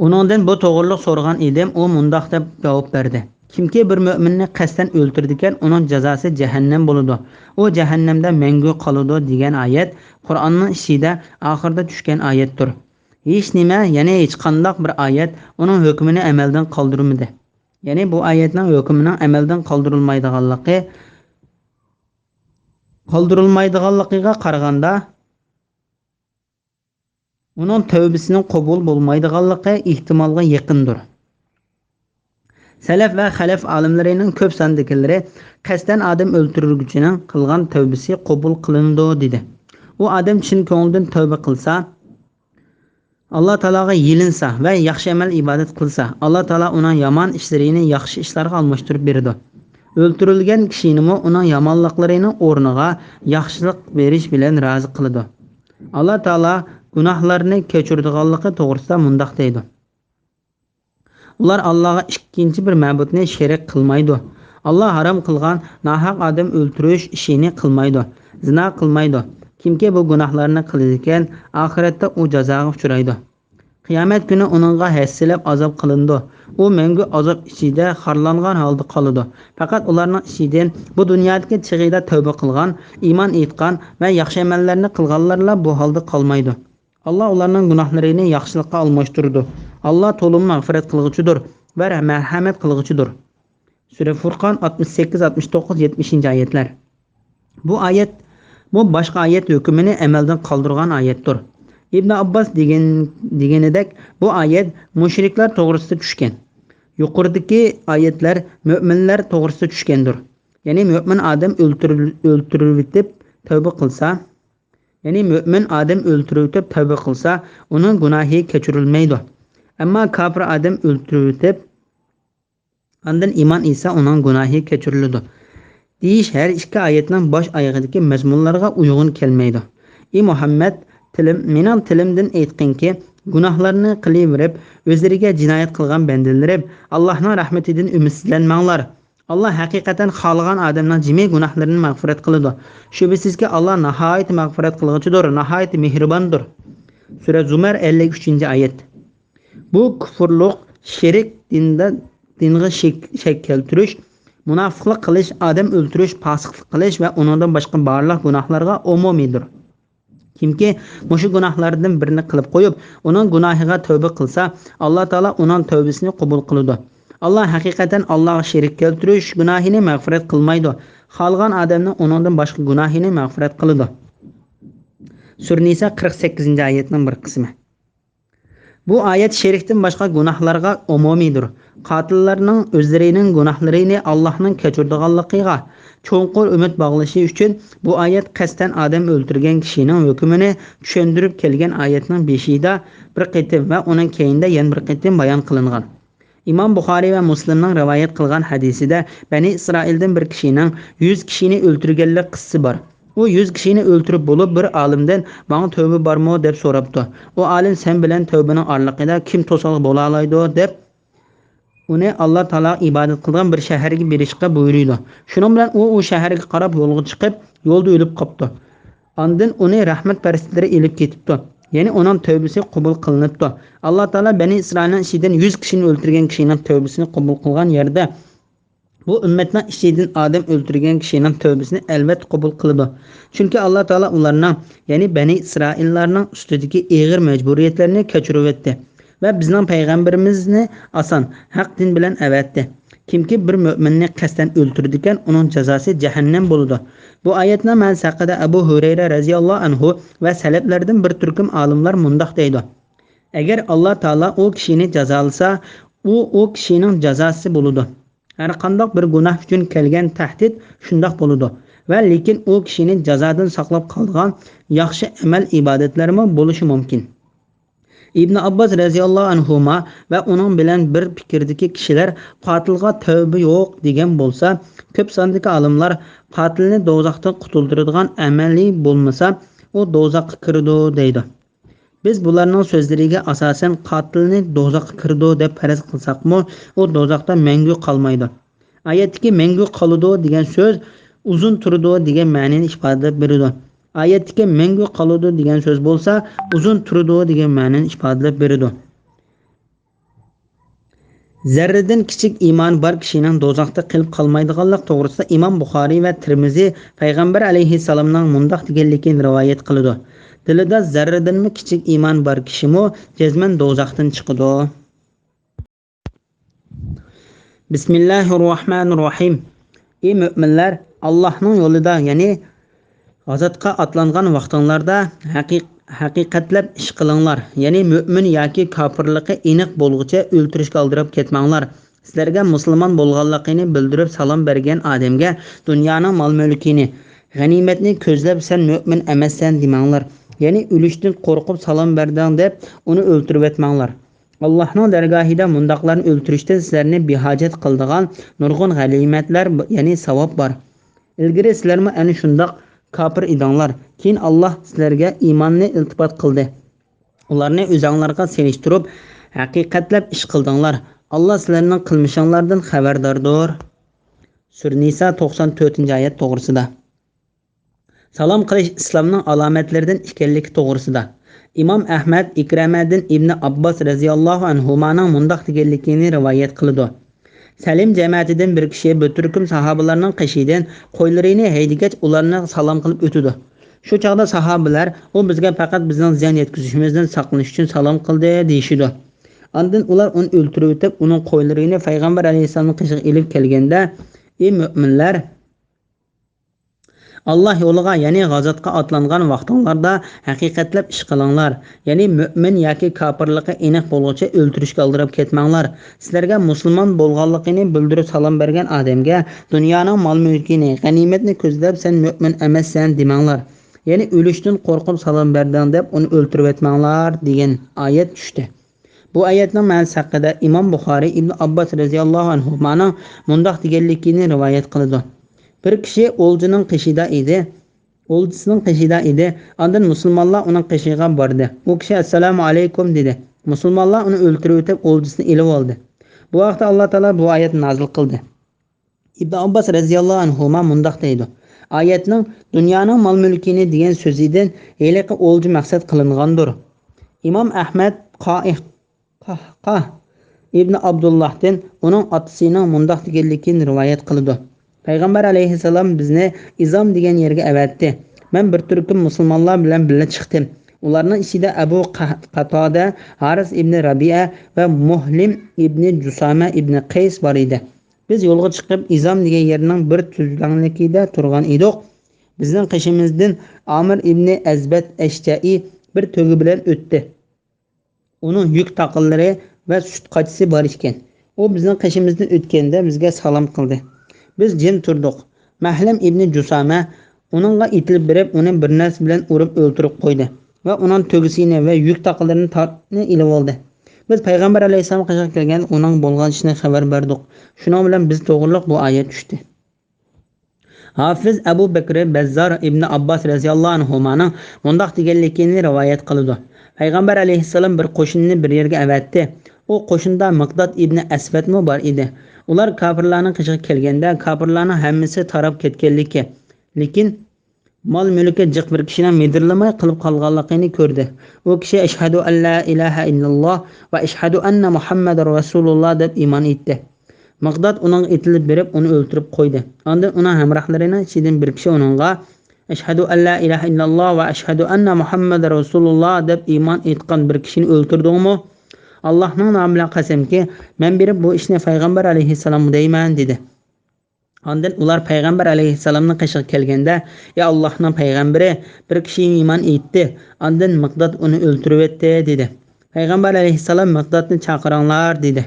ئۇنىڭدىن بۇ توغرىلىق سورىغان ئىدىم، ئۇ مۇنداق دەپ جاۋاب بەردى: كىمكى بىر مۆمىننى قەستەن ئۆلتۈرىدىكەن، ئۇنىڭ جازاسى جەھەننەم بولىدۇ. ئۇ جەھەننەمدە مەڭگۈ قالىدۇ دېگەن ئايەت قۇرئاننىڭ ئىچىدە ئاخىرىدا چۈشكەن ئايەتتۇر. ھېچنېمە، يەنى ھېچقانداق بىر ئايەت ئۇنىڭ ھۆكمىنى ئەمەلدىن قالدۇرمىدى. يەنى بۇ ئايەتنىڭ ھۆكمىنىڭ ئەمەلدىن قالدۇرۇلمايدىغانلىقى، قالدۇرۇلمايدىغانلىقىغا قارىغاندا، ئۇنىڭ تەۋبىسىنىڭ قوبۇل بولمايدىغانلىقى ئېھتىمالغا يېقىندۇر. سەلەف ۋە خەلەف ئالىملىرىنىڭ كۆپ ساندىكىلىرى قەستەن ئادەم ئۆلتۈرگۈچىنىڭ قىلغان تەۋبىسى قوبۇل قىلىنىدۇ دېدى. ئۇ ئادەم چىن كۆڭلىدىن تەۋبە قىلسا، ئاللا تائالاغا يېلىنسا ۋە ياخشى ئەمەل ئىبادەت قىلسا، ئاللا تائالا ئۇنىڭ يامان ئىشلىرىنى ياخشى ئىشلارغا ئالماشتۇرۇپ بېرىدۇ. ئۆلتۈرۈلگەن كىشىنىمۇ ئۇنىڭ يامانلىقلىرىنىڭ ئورنىغا ياخشىلىق بېرىش بىلەن رازى قىلىدۇ. ئاللا تائالا گۇناھلارنى كەچۈرىدىغانلىقى توغرىسىدا مۇنداق دەيدۇ: ئۇلار ئاللاغا ئىككىنچى بىر مەبۇدنى شېرىك قىلمايدۇ. ئاللا ھارام قىلغان ناھەق ئادەم ئۆلتۈرۈش ئىشىنى قىلمايدۇ. زىنا قىلمايدۇ. كىمكى بۇ گۇناھلارنى قىلىدىكەن، ئاخىرەتتە ئۇ جازاغا ئۇچرايدۇ. قىيامەت كۈنى ئۇنىڭغا ھەسسىلەپ ئازاب قىلىنىدۇ. ئۇ مەڭگۈ ئازاب ئىچىدە خارلانغان ھالدا قالىدۇ. پەقەت ئۇلارنىڭ ئىچىدىن بۇ دۇنيادىكى چېغىدا تەۋبە قىلغان، ئىمان ئېيتقان ۋە ياخشى ئەمەللەرنى قىلغانلارلا بۇ ھالدا قالمايدۇ. ئاللا ئۇلارنىڭ گۇناھلىرىنى ياخشىلىققا ئالماشتۇرىدۇ. ئاللا تولىمۇ مەغپىرەت قىلغۇچىدۇر ۋە مەرھەمەت قىلغۇچىدۇر. سۈرە فۇرقان، ئاتمىش سەككىز، ئاتمىش توققۇز، يەتمىشىنچى ئايەتلەر. بۇ ئايەت، بۇ باشقا ئايەت ھۆكمىنى ئەمەلدىن قالدۇرغان ئايەتتۇر. ئىبن ئابباس دېگەن، دېگىنىدەك، بۇ ئايەت مۇشرىكلار توغرىسىدا چۈشكەن. يۇقىرىدىكى ئايەتلەر مۆمىنلەر توغرىسىدا چۈشكەندۇر. يەنى مۆمىن ئادەم ئۆلتۈرۈل-، ئۆلتۈرۈۋېتىپ تەۋبە قىلسا، يەنى مۆمىن ئادەم ئۆلتۈرۈۋېتىپ تەۋبە قىلسا، ئۇنىڭ گۇناھى كەچۈرۈلمەيدۇ. ئەمما كاپىر ئادەم ئۆلتۈرۈۋېتىپ، ئاندىن ئىمان ئېيتسا، ئۇنىڭ گۇناھى كەچۈرۈلىدۇ دېيىش ھەر ئىككى ئايەتنىڭ باش ئايىغىدىكى مەزمۇنلارغا ئۇيغۇن كەلمەيدۇ. ئى مۇھەممەد، تىلىم، مېنىڭ تىلىمدىن ئېيتقىنكى، گۇناھلارنى قىلىۋېرىپ، ئۆزلىرىگە جىنايەت قىلغان بەندىلىرىم ئاللاھنىڭ رەھمىتىدىن ئۈمىدسىزلەنمەڭلار. ئاللا ھەقىقەتەن خالىغان ئادەمنىڭ جىمى گۇناھلىرىنى مەغپىرەت قىلىدۇ. شۈبھىسىزكى، ئاللا ناھايىتى مەغپىرەت قىلغۇچىدۇر، ناھايىتى مېھرىباندۇر. سۈرە زۇمەر، ئەللىك ئۈچىنچى ئايەت. بۇ كۇفۇرلۇق، شېرىك، دىندا، دىنغا شەك، شەك كەلتۈرۈش، مۇناپىقلىق قىلىش، ئادەم ئۆلتۈرۈش، پاسىقلىق قىلىش ۋە ئۇنىڭدىن باشقا بارلىق گۇناھلارغا ئومۇمىيدۇر. كىمكى مۇشۇ گۇناھلاردىن بىرىنى قىلىپ قويۇپ، ئۇنىڭ گۇناھىغا تەۋبە قىلسا، ئاللا تائالا ئۇنىڭ تەۋبىسىنى قوبۇل قىلىدۇ. ئاللا ھەقىقەتەن ئاللاغا شېرىك كەلتۈرۈش گۇناھىنى مەغپىرەت قىلمايدۇ. خالىغان ئادەمنىڭ ئۇنىڭدىن باشقا گۇناھىنى مەغپىرەت قىلىدۇ. سۈرە نىسا، قىرىق سەككىزىنچى ئايەتنىڭ بىر قىسمى. بۇ ئايەت شېرىكتىن باشقا گۇناھلارغا ئومۇمىيدۇر. قاتىللارنىڭ ئۆزلىرىنىڭ گۇناھلىرىنى ئاللاھنىڭ كەچۈرىدىغانلىقىغا چوڭقۇر ئۈمىد باغلىشى ئۈچۈن، بۇ ئايەت قەستەن ئادەم ئۆلتۈرگەن كىشىنىڭ ھۆكمىنى چۈشەندۈرۈپ كەلگەن ئايەتنىڭ بېشىدا بىر قېتىم ۋە ئۇنىڭ كەينىدە يەنە بىر قېتىم بايان قىلىنغان. ئىمام بۇخارىي ۋە مۇسلىمنىڭ رىۋايەت قىلغان ھەدىسىدە بەنى ئىسرائىلدىن بىر كىشىنىڭ يۈز كىشىنى ئۆلتۈرگەنلىك قىسسىسى بار. ئۇ يۈز كىشىنى ئۆلتۈرۈپ بولۇپ، بىر ئالىمدىن: «ماڭا تەۋبە بارمۇ؟» دەپ سوراپتۇ. ئۇ ئالىم: «سەن بىلەن تەۋبىنىڭ ئارىلىقىدا كىم توسالغۇ بولالايدۇ؟» دەپ، ئۇنى ئاللا تائالاغا ئىبادەت قىلىدىغان بىر شەھەرگە بېرىشقا بۇيرۇيدۇ. شۇنىڭ بىلەن ئۇ ئۇ شەھەرگە قاراپ يولغا چىقىپ، يولدا ئۆلۈپ قاپتۇ. ئاندىن ئۇنى رەھمەت پەرىشتىلىرى ئېلىپ كېتىپتۇ. يەنى ئۇنىڭ تەۋبىسى قوبۇل قىلىنىپتۇ. ئاللا تائالا بەنى ئىسرائىلنىڭ ئىچىدىن يۈز كىشىنى ئۆلتۈرگەن كىشىنىڭ تەۋبىسىنى قوبۇل قىلغان يەردە، بۇ ئۈممەتنىڭ ئىچىدىن ئادەم ئۆلتۈرگەن كىشىنىڭ تەۋبىسىنى ئەلۋەتتە قوبۇل قىلىدۇ. چۈنكى ئاللا تائالا ئۇلارنىڭ، يەنى بەنى ئىسرائىللارنىڭ ئۈستىدىكى ئېغىر مەجبۇرىيەتلەرنى كەچۈرۈۋەتتى ۋە بىزنىڭ پەيغەمبىرىمىزنى ئاسان، ھەق دىن بىلەن ئەۋەتتى. كىمكى بىر مۆمىننى قەستەن ئۆلتۈرىدىكەن، ئۇنىڭ جازاسى جەھەننەم بولىدۇ. بۇ ئايەتنىڭ مەنىسى ھەققىدە ئەبۇ ھۇرەيرە رەزىياللاھۇ ئەنھۇ ۋە سەلەپلەردىن بىر تۈركۈم ئالىملار مۇنداق دەيدۇ: ئەگەر ئاللا تائالا ئۇ كىشىنى جازالىسا، ئۇ، ئۇ كىشىنىڭ جازاسى بولىدۇ. ھەرقانداق بىر گۇناھ ئۈچۈن كەلگەن تەھدىت شۇنداق بولىدۇ ۋە لېكىن ئۇ كىشىنى جازادىن ساقلاپ قالىدىغان ياخشى ئەمەل ئىبادەتلەرمۇ بولۇشى مۇمكىن. ئىبن ئابباس رەزىياللاھۇ ئەنھۇما ۋە ئۇنىڭ بىلەن بىر پىكىردىكى كىشىلەر قاتىلغا تەۋبە يوق دېگەن بولسا، كۆپ ساندىكى ئالىملار قاتىلنى دوزاختىن قۇتۇلدۇرىدىغان ئەمەلى بولمىسا، ئۇ دوزاخقا كىرىدۇ دەيدۇ. بىز بۇلارنىڭ سۆزلىرىگە ئاساسەن قاتىلنى دوزاخقا كىرىدۇ دەپ پەرەز قىلساقمۇ، ئۇ دوزاختا مەڭگۈ قالمايدۇ. ئايەتتىكى مەڭگۈ قالىدۇ دېگەن سۆز ئۇزۇن تۇرىدۇ دېگەن مەنىنى ئىپادىلەپ بېرىدۇ. ئايەتتىكى مەڭگۈ قالىدۇ دېگەن سۆز بولسا ئۇزۇن تۇرىدۇ دېگەن مەنىنى ئىپادىلەپ بېرىدۇ. زەررىدىن كىچىك ئىمانى بار كىشىنىڭ دوزاختا قېلىپ قالمايدىغانلىق توغرىسىدا ئىمام بۇخارىي ۋە تىرمىزى پەيغەمبەر ئەلەيھىسسالامنىڭ مۇنداق دېگەنلىكىنى رىۋايەت قىلىدۇ: دىلىدا زەررىدىنمۇ كىچىك ئىمانى بار كىشىمۇ جەزمەن دوزاختىن چىقىدۇ. بىسمىللاھىررەھمانىررەھىم. ئى مۆمىنلەر، ئاللاھنىڭ يولىدا، يەنى غازاتقا ئاتلانغان ۋاقتىڭلاردا ھەقىق-، ھەقىقەتلەپ ئىش قىلىڭلار، يەنى مۆمىن ياكى كاپىرلىقى ئېنىق بولغۇچە ئۆلتۈرۈشكە ئالدىراپ كەتمەڭلار. سىلەرگە مۇسۇلمان بولغانلىقىنى بىلدۈرۈپ سالام بەرگەن ئادەمگە دۇنيانىڭ مال-مۈلكىنى، غەنىيمەتنى كۆزلەپ سەن مۆمىن ئەمەسسەن دېمەڭلار، يەنى ئۆلۈشتىن قورقۇپ سالام بەردىڭ دەپ ئۇنى ئۆلتۈرۈۋەتمەڭلار. ئاللاھنىڭ دەرگاھىدا مۇنداقلارنى ئۆلتۈرۈشتىن سىلەرنى بىھاجەت قىلىدىغان نۇرغۇن غەنىيمەتلەر، يەنى ساۋاب بار. ئىلگىرى سىلەرمۇ ئەنە شۇنداق كاپىر ئىدىڭلار. كېيىن ئاللاھ سىلەرگە ئىماننى ئىلتىپات قىلدى. ئۇلارنى ئۆزۈڭلارغا سېلىشتۇرۇپ، ھەقىقەتلەپ ئىش قىلدىڭلار. ئاللاھ سىلەرنىڭ قىلمىشىڭلاردىن خەۋەرداردۇر. سۈرە نىسا توقسان تۆتىنچى ئايەت توغرىسىدا. سالام قىلىش ئىسلامنىڭ ئالامەتلىرىدىن ئىكەنلىكى توغرىسىدا. ئىمام ئەھمەد ئىكرەمەدىن ئىبنى ئابباس رەزىياللاھۇ ئەنھۇمانىڭ مۇنداق دېگەنلىكىنى رىۋايەت قىلىدۇ: سەلىم جەمەتىدىن بىر كىشى بىر تۈركۈم ساھابىلارنىڭ قېشىدىن قويلىرىنى ھەيدىگەچ، ئۇلارنى سالام قىلىپ ئۆتىدۇ. شۇ چاغدا ساھابىلەر: «ئۇ بىزگە پەقەت بىزنىڭ زىيان يەتكۈزۈشىمىزدىن ساقلىنىش ئۈچۈن سالام قىلدى» دېيىشىدۇ. ئاندىن ئۇلار ئۇنى ئۆلتۈرۈۋېتىپ، ئۇنىڭ قويلىرىنى پەيغەمبەر ئەلەيھىسسالامنىڭ قېشىغا ئېلىپ كەلگەندە: «ئى مۆمىنلەر! ئاللاھ يولىغا، يەنى غازاتقا ئاتلانغان ۋاقتىڭلاردا ھەقىقەتلەپ ئىش قىلىڭلار، يەنى مۆمىن ياكى كاپىرلىقى ئېنىق بولغۇچە ئۆلتۈرۈشكە ئالدىراپ كەتمەڭلار. سىلەرگە مۇسۇلمان بولغانلىقىنى بىلدۈرۈپ سالام بەرگەن ئادەمگە دۇنيانىڭ مال-مۈلكىنى، غەنىيمەتنى كۆزلەپ، سەن مۆمىن ئەمەسسەن دېمەڭلار، يەنى ئۆلۈشتىن قورقۇپ سالام بەردىڭ دەپ ئۇنى ئۆلتۈرۈۋەتمەڭلار» دېگەن ئايەت چۈشتى. بۇ ئايەتنىڭ مەنىسى ھەققىدە ئىمام بۇخارىي ئىبن ئابباس رەزىياللاھۇ ئەنھۇمانىڭ مۇنداق دېگەنلىكىنى رىۋايەت قىلىدۇ: بىر كىشى ئولجىنىڭ قېشىدا ئىدى. ئولجىسىنىڭ قېشىدا ئىدى. ئاندىن مۇسۇلمانلار ئۇنىڭ قېشىغا باردى. ئۇ كىشى «ئەسسالامۇ ئەلەيكۇم» دېدى. مۇسۇلمانلار ئۇنى ئۆلتۈرۈۋېتىپ، ئولجىسىنى ئېلىۋالدى. بۇ ھەقتە ئاللا تائالا بۇ ئايەتنى نازىل قىلدى. ئىبن ئابباس رەزىياللاھۇ ئەنھۇما مۇنداق دەيدۇ: ئايەتنىڭ «دۇنيانىڭ مال-مۈلكىنى» دېگەن سۆزىدىن ھېلىقى ئولجا مەقسەت قىلىنغاندۇر. ئىمام ئەھمەد قائىق، قاھقاھ ئىبن ئابدۇللاھتىن ئۇنىڭ ئاتىسىنىڭ مۇنداق دېگەنلىكىنى رىۋايەت قىلىدۇ: پەيغەمبەر ئەلەيھىسسالام بىزنى ئىزام دېگەن يەرگە ئەۋەتتى. مەن بىر تۈركۈم مۇسۇلمانلار بىلەن بىللە چىقتىم. ئۇلارنىڭ ئىچىدە ئەبۇ قا-، قاتادە، ھارىس ئىبنى رەبىئە ۋە مۇھلىم ئىبنى جۇسامە ئىبنى قەيس بار ئىدى. بىز يولغا چىقىپ، ئىزام دېگەن يەرنىڭ بىر تۈزلەڭلىكىدە تۇرغان ئىدۇق. بىزنىڭ قېشىمىزدىن ئامىر ئىبنى ئەزبەت ئەشجەئى بىر تۆگە بىلەن ئۆتتى. ئۇنىڭ يۈك تاقىلىرى ۋە سۈت قاچىسى بار ئىكەن. ئۇ بىزنىڭ قېشىمىزدىن ئۆتكەندە بىزگە سالام قىلدى. بىز جىم تۇردۇق. مەھلەم ئىبنى جۇسامە ئۇنىڭغا ئېتىلىپ بېرىپ، ئۇنى بىر نەرسە بىلەن ئۇرۇپ ئۆلتۈرۈپ قويدى ۋە ئۇنىڭ تۆگىسىنى ۋە يۈك تاقىلىرىنى تارتنى ئېلىۋالدى. بىز پەيغەمبەر ئەلەيھىسسالام قېشىغا كەلگەندە ئۇنىڭ بولغان ئىشىنى خەۋەر بەردۇق. شۇنىڭ بىلەن بىز توغرۇلۇق بۇ ئايەت چۈشتى. ھافىز ئەبۇ بەكرى بەززار ئىبنى ئابباس رەزىياللاھۇ ئەنھۇمانىڭ مۇنداق دېگەنلىكىنى رىۋايەت قىلىدۇ: پەيغەمبەر ئەلەيھىسسالام بىر قوشۇننى بىر يەرگە ئەۋەتتى. ئۇ قوشۇندا مىقداد ئىبنى ئەسۋەدمۇ بار ئىدى. ئۇلار كاپىرلارنىڭ قېشىغا كەلگەندە، كاپىرلارنىڭ ھەممىسى تاراپ كەتكەنلىكى، لېكىن مال-مۈلكى جىق بىر كىشىنىڭ مىدىرلىماي قېلىپ قالغانلىقىنى كۆردى. ئۇ كىشى «ئەشھەدۇ ئەللا ئىلاھە ئىللاللاھ ۋە ئەشھەدۇ ئەننە مۇھەممەدەر رەسۇلۇللاھ» دەپ ئىمان ئېيتتى. مىقداد ئۇنىڭغا ئېتىلىپ بېرىپ، ئۇنى ئۆلتۈرۈپ قويدى. ئاندىن ئۇنىڭ ھەمراھلىرىنىڭ ئىچىدىن بىر كىشى ئۇنىڭغا «ئەشھەدۇ ئەللا ئىلاھە ئىللاللاھ ۋە ئەشھەدۇ ئەننە مۇھەممەدەر رەسۇلۇللاھ» دەپ ئىمان ئېيتقان بىر كىشىنى ئۆلتۈردۈڭمۇ؟ «ئاللاھنىڭ نامى بىلەن قەسەمكى، مەن بېرىپ بۇ ئىشنى پەيغەمبەر ئەلەيھىسسالامغا دەيمەن» دېدى. ئاندىن ئۇلار پەيغەمبەر ئەلەيھىسسالامنىڭ قېشىغا كەلگەندە، «ئى ئاللاھنىڭ پەيغەمبىرى، بىر كىشى ئىمان ئېيتتى، ئاندىن مىقداد ئۇنى ئۆلتۈرۈۋەتتى» دېدى. پەيغەمبەر ئەلەيھىسسالام «مىقدادنى چاقىرىڭلار» دېدى.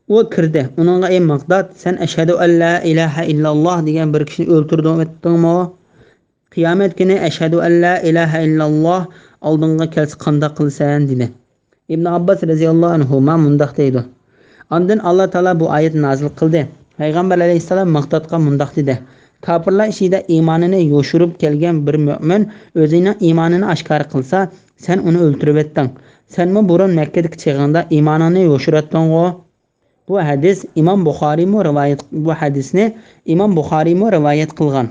ئۇ كىردى. ئۇنىڭغا: «ئى مىقداد، سەن ئەشھەدۇ ئەللا ئىلاھە ئىللاللاھ دېگەن بىر كىشىنى ئۆلتۈردۈڭمۇ؟ قىيامەت كۈنى ئەشھەدۇ ئەللا ئىلاھە ئىللاللاھ ئالدىڭغا كەلسە قانداق قىلىسەن؟» دېدى. ئىبن ئابباس رەزىياللاھۇ ئەنھۇما مۇنداق دەيدۇ: ئاندىن ئاللا تائالا بۇ ئايەتنى نازىل قىلدى. پەيغەمبەر ئەلەيھىسسالام مىقدادقا مۇنداق دېدى: «كاپىرلار ئىچىدە ئىمانىنى يوشۇرۇپ كەلگەن بىر مۆمىن ئۆزىنىڭ ئىمانىنى ئاشكارا قىلسا، سەن ئۇنى ئۆلتۈرۈۋەتتىڭ. سەنمۇ بۇرۇن مەككىدىكى چېغىڭدا ئىمانىڭنى يوشۇراتتىڭغۇ؟» بۇ ھەدىس ئىمام بۇخارىيمۇ رىۋايەت، بۇ ھەدىسنى ئىمام بۇخارىيمۇ رىۋايەت قىلغان.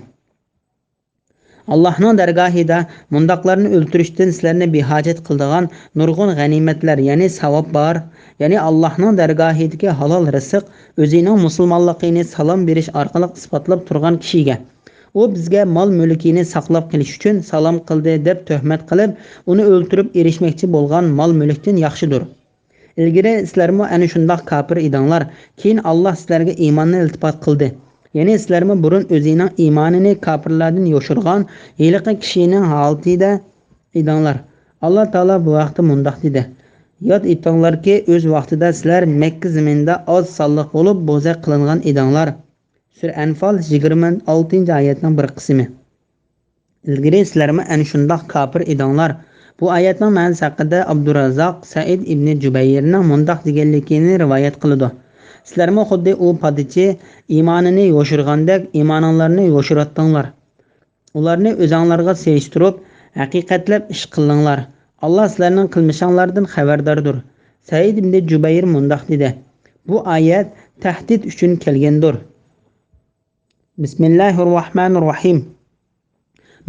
«ئاللاھنىڭ دەرگاھىدا مۇنداقلارنى ئۆلتۈرۈشتىن سىلەرنى بىھاجەت قىلىدىغان نۇرغۇن غەنىيمەتلەر، يەنى ساۋاب بار. يەنى ئاللاھنىڭ دەرگاھىدىكى ھالال رىزىق ئۆزىنىڭ مۇسۇلمانلىقىنى سالام بېرىش ئارقىلىق ئىسپاتلاپ تۇرغان كىشىگە، ئۇ بىزگە مال-مۈلكىنى ساقلاپ قېلىش ئۈچۈن سالام قىلدى دەپ تۆھمەت قىلىپ، ئۇنى ئۆلتۈرۈپ ئېرىشمەكچى بولغان مال-مۈلۈكتىن ياخشىدۇر. ئىلگىرى سىلەرمۇ ئەنە شۇنداق كاپىر ئىدىڭلار، كېيىن ئاللاھ سىلەرگە ئىماننى ئىلتىپات قىلدى. يەنى سىلەرمۇ بۇرۇن ئۆزىنىڭ ئىمانىنى كاپىرلاردىن يوشۇرغان ھېلىقى كىشىنىڭ ھالىتىدە ئىدىڭلار. ئاللاھ تائالا بۇ ھەقتە مۇنداق دېدى: ياد ئېتىڭلاركى، ئۆز ۋاقتىدا سىلەر مەككە زېمىنىدا ئاز سانلىق بولۇپ بوزەك قىلىنغان ئىدىڭلار. سۈرە ئەنفال، يىگىرمە ئالتىنچى ئايەتنىڭ بىر قىسمى. ئىلگىرى سىلەرمۇ ئەنە شۇنداق كاپىر ئىدىڭلار. بۇ ئايەتنىڭ مەنىسى ھەققىدە ئابدۇراززاق سەئىد ئىبنى جۇبەيرنىڭ مۇنداق دېگەنلىكىنى رىۋايەت قىلىدۇ: سىلەرمۇ خۇددى ئۇ پادىچى ئىمانىنى يوشۇرغاندەك ئىمانىڭلارنى يوشۇراتتىڭلار. ئۇلارنى ئۆزەڭلارغا سېلىشتۇرۇپ، ھەقىقەتلەپ ئىش قىلدىڭلار. ئاللاھ سىلەرنىڭ قىلمىشىڭلاردىن خەۋەرداردۇر. سەئىد ئىبنى جۇبەير مۇنداق دېدى: بۇ ئايەت تەھدىت ئۈچۈن كەلگەندۇر. بىسمىللاھىررەھمانىررەھىم.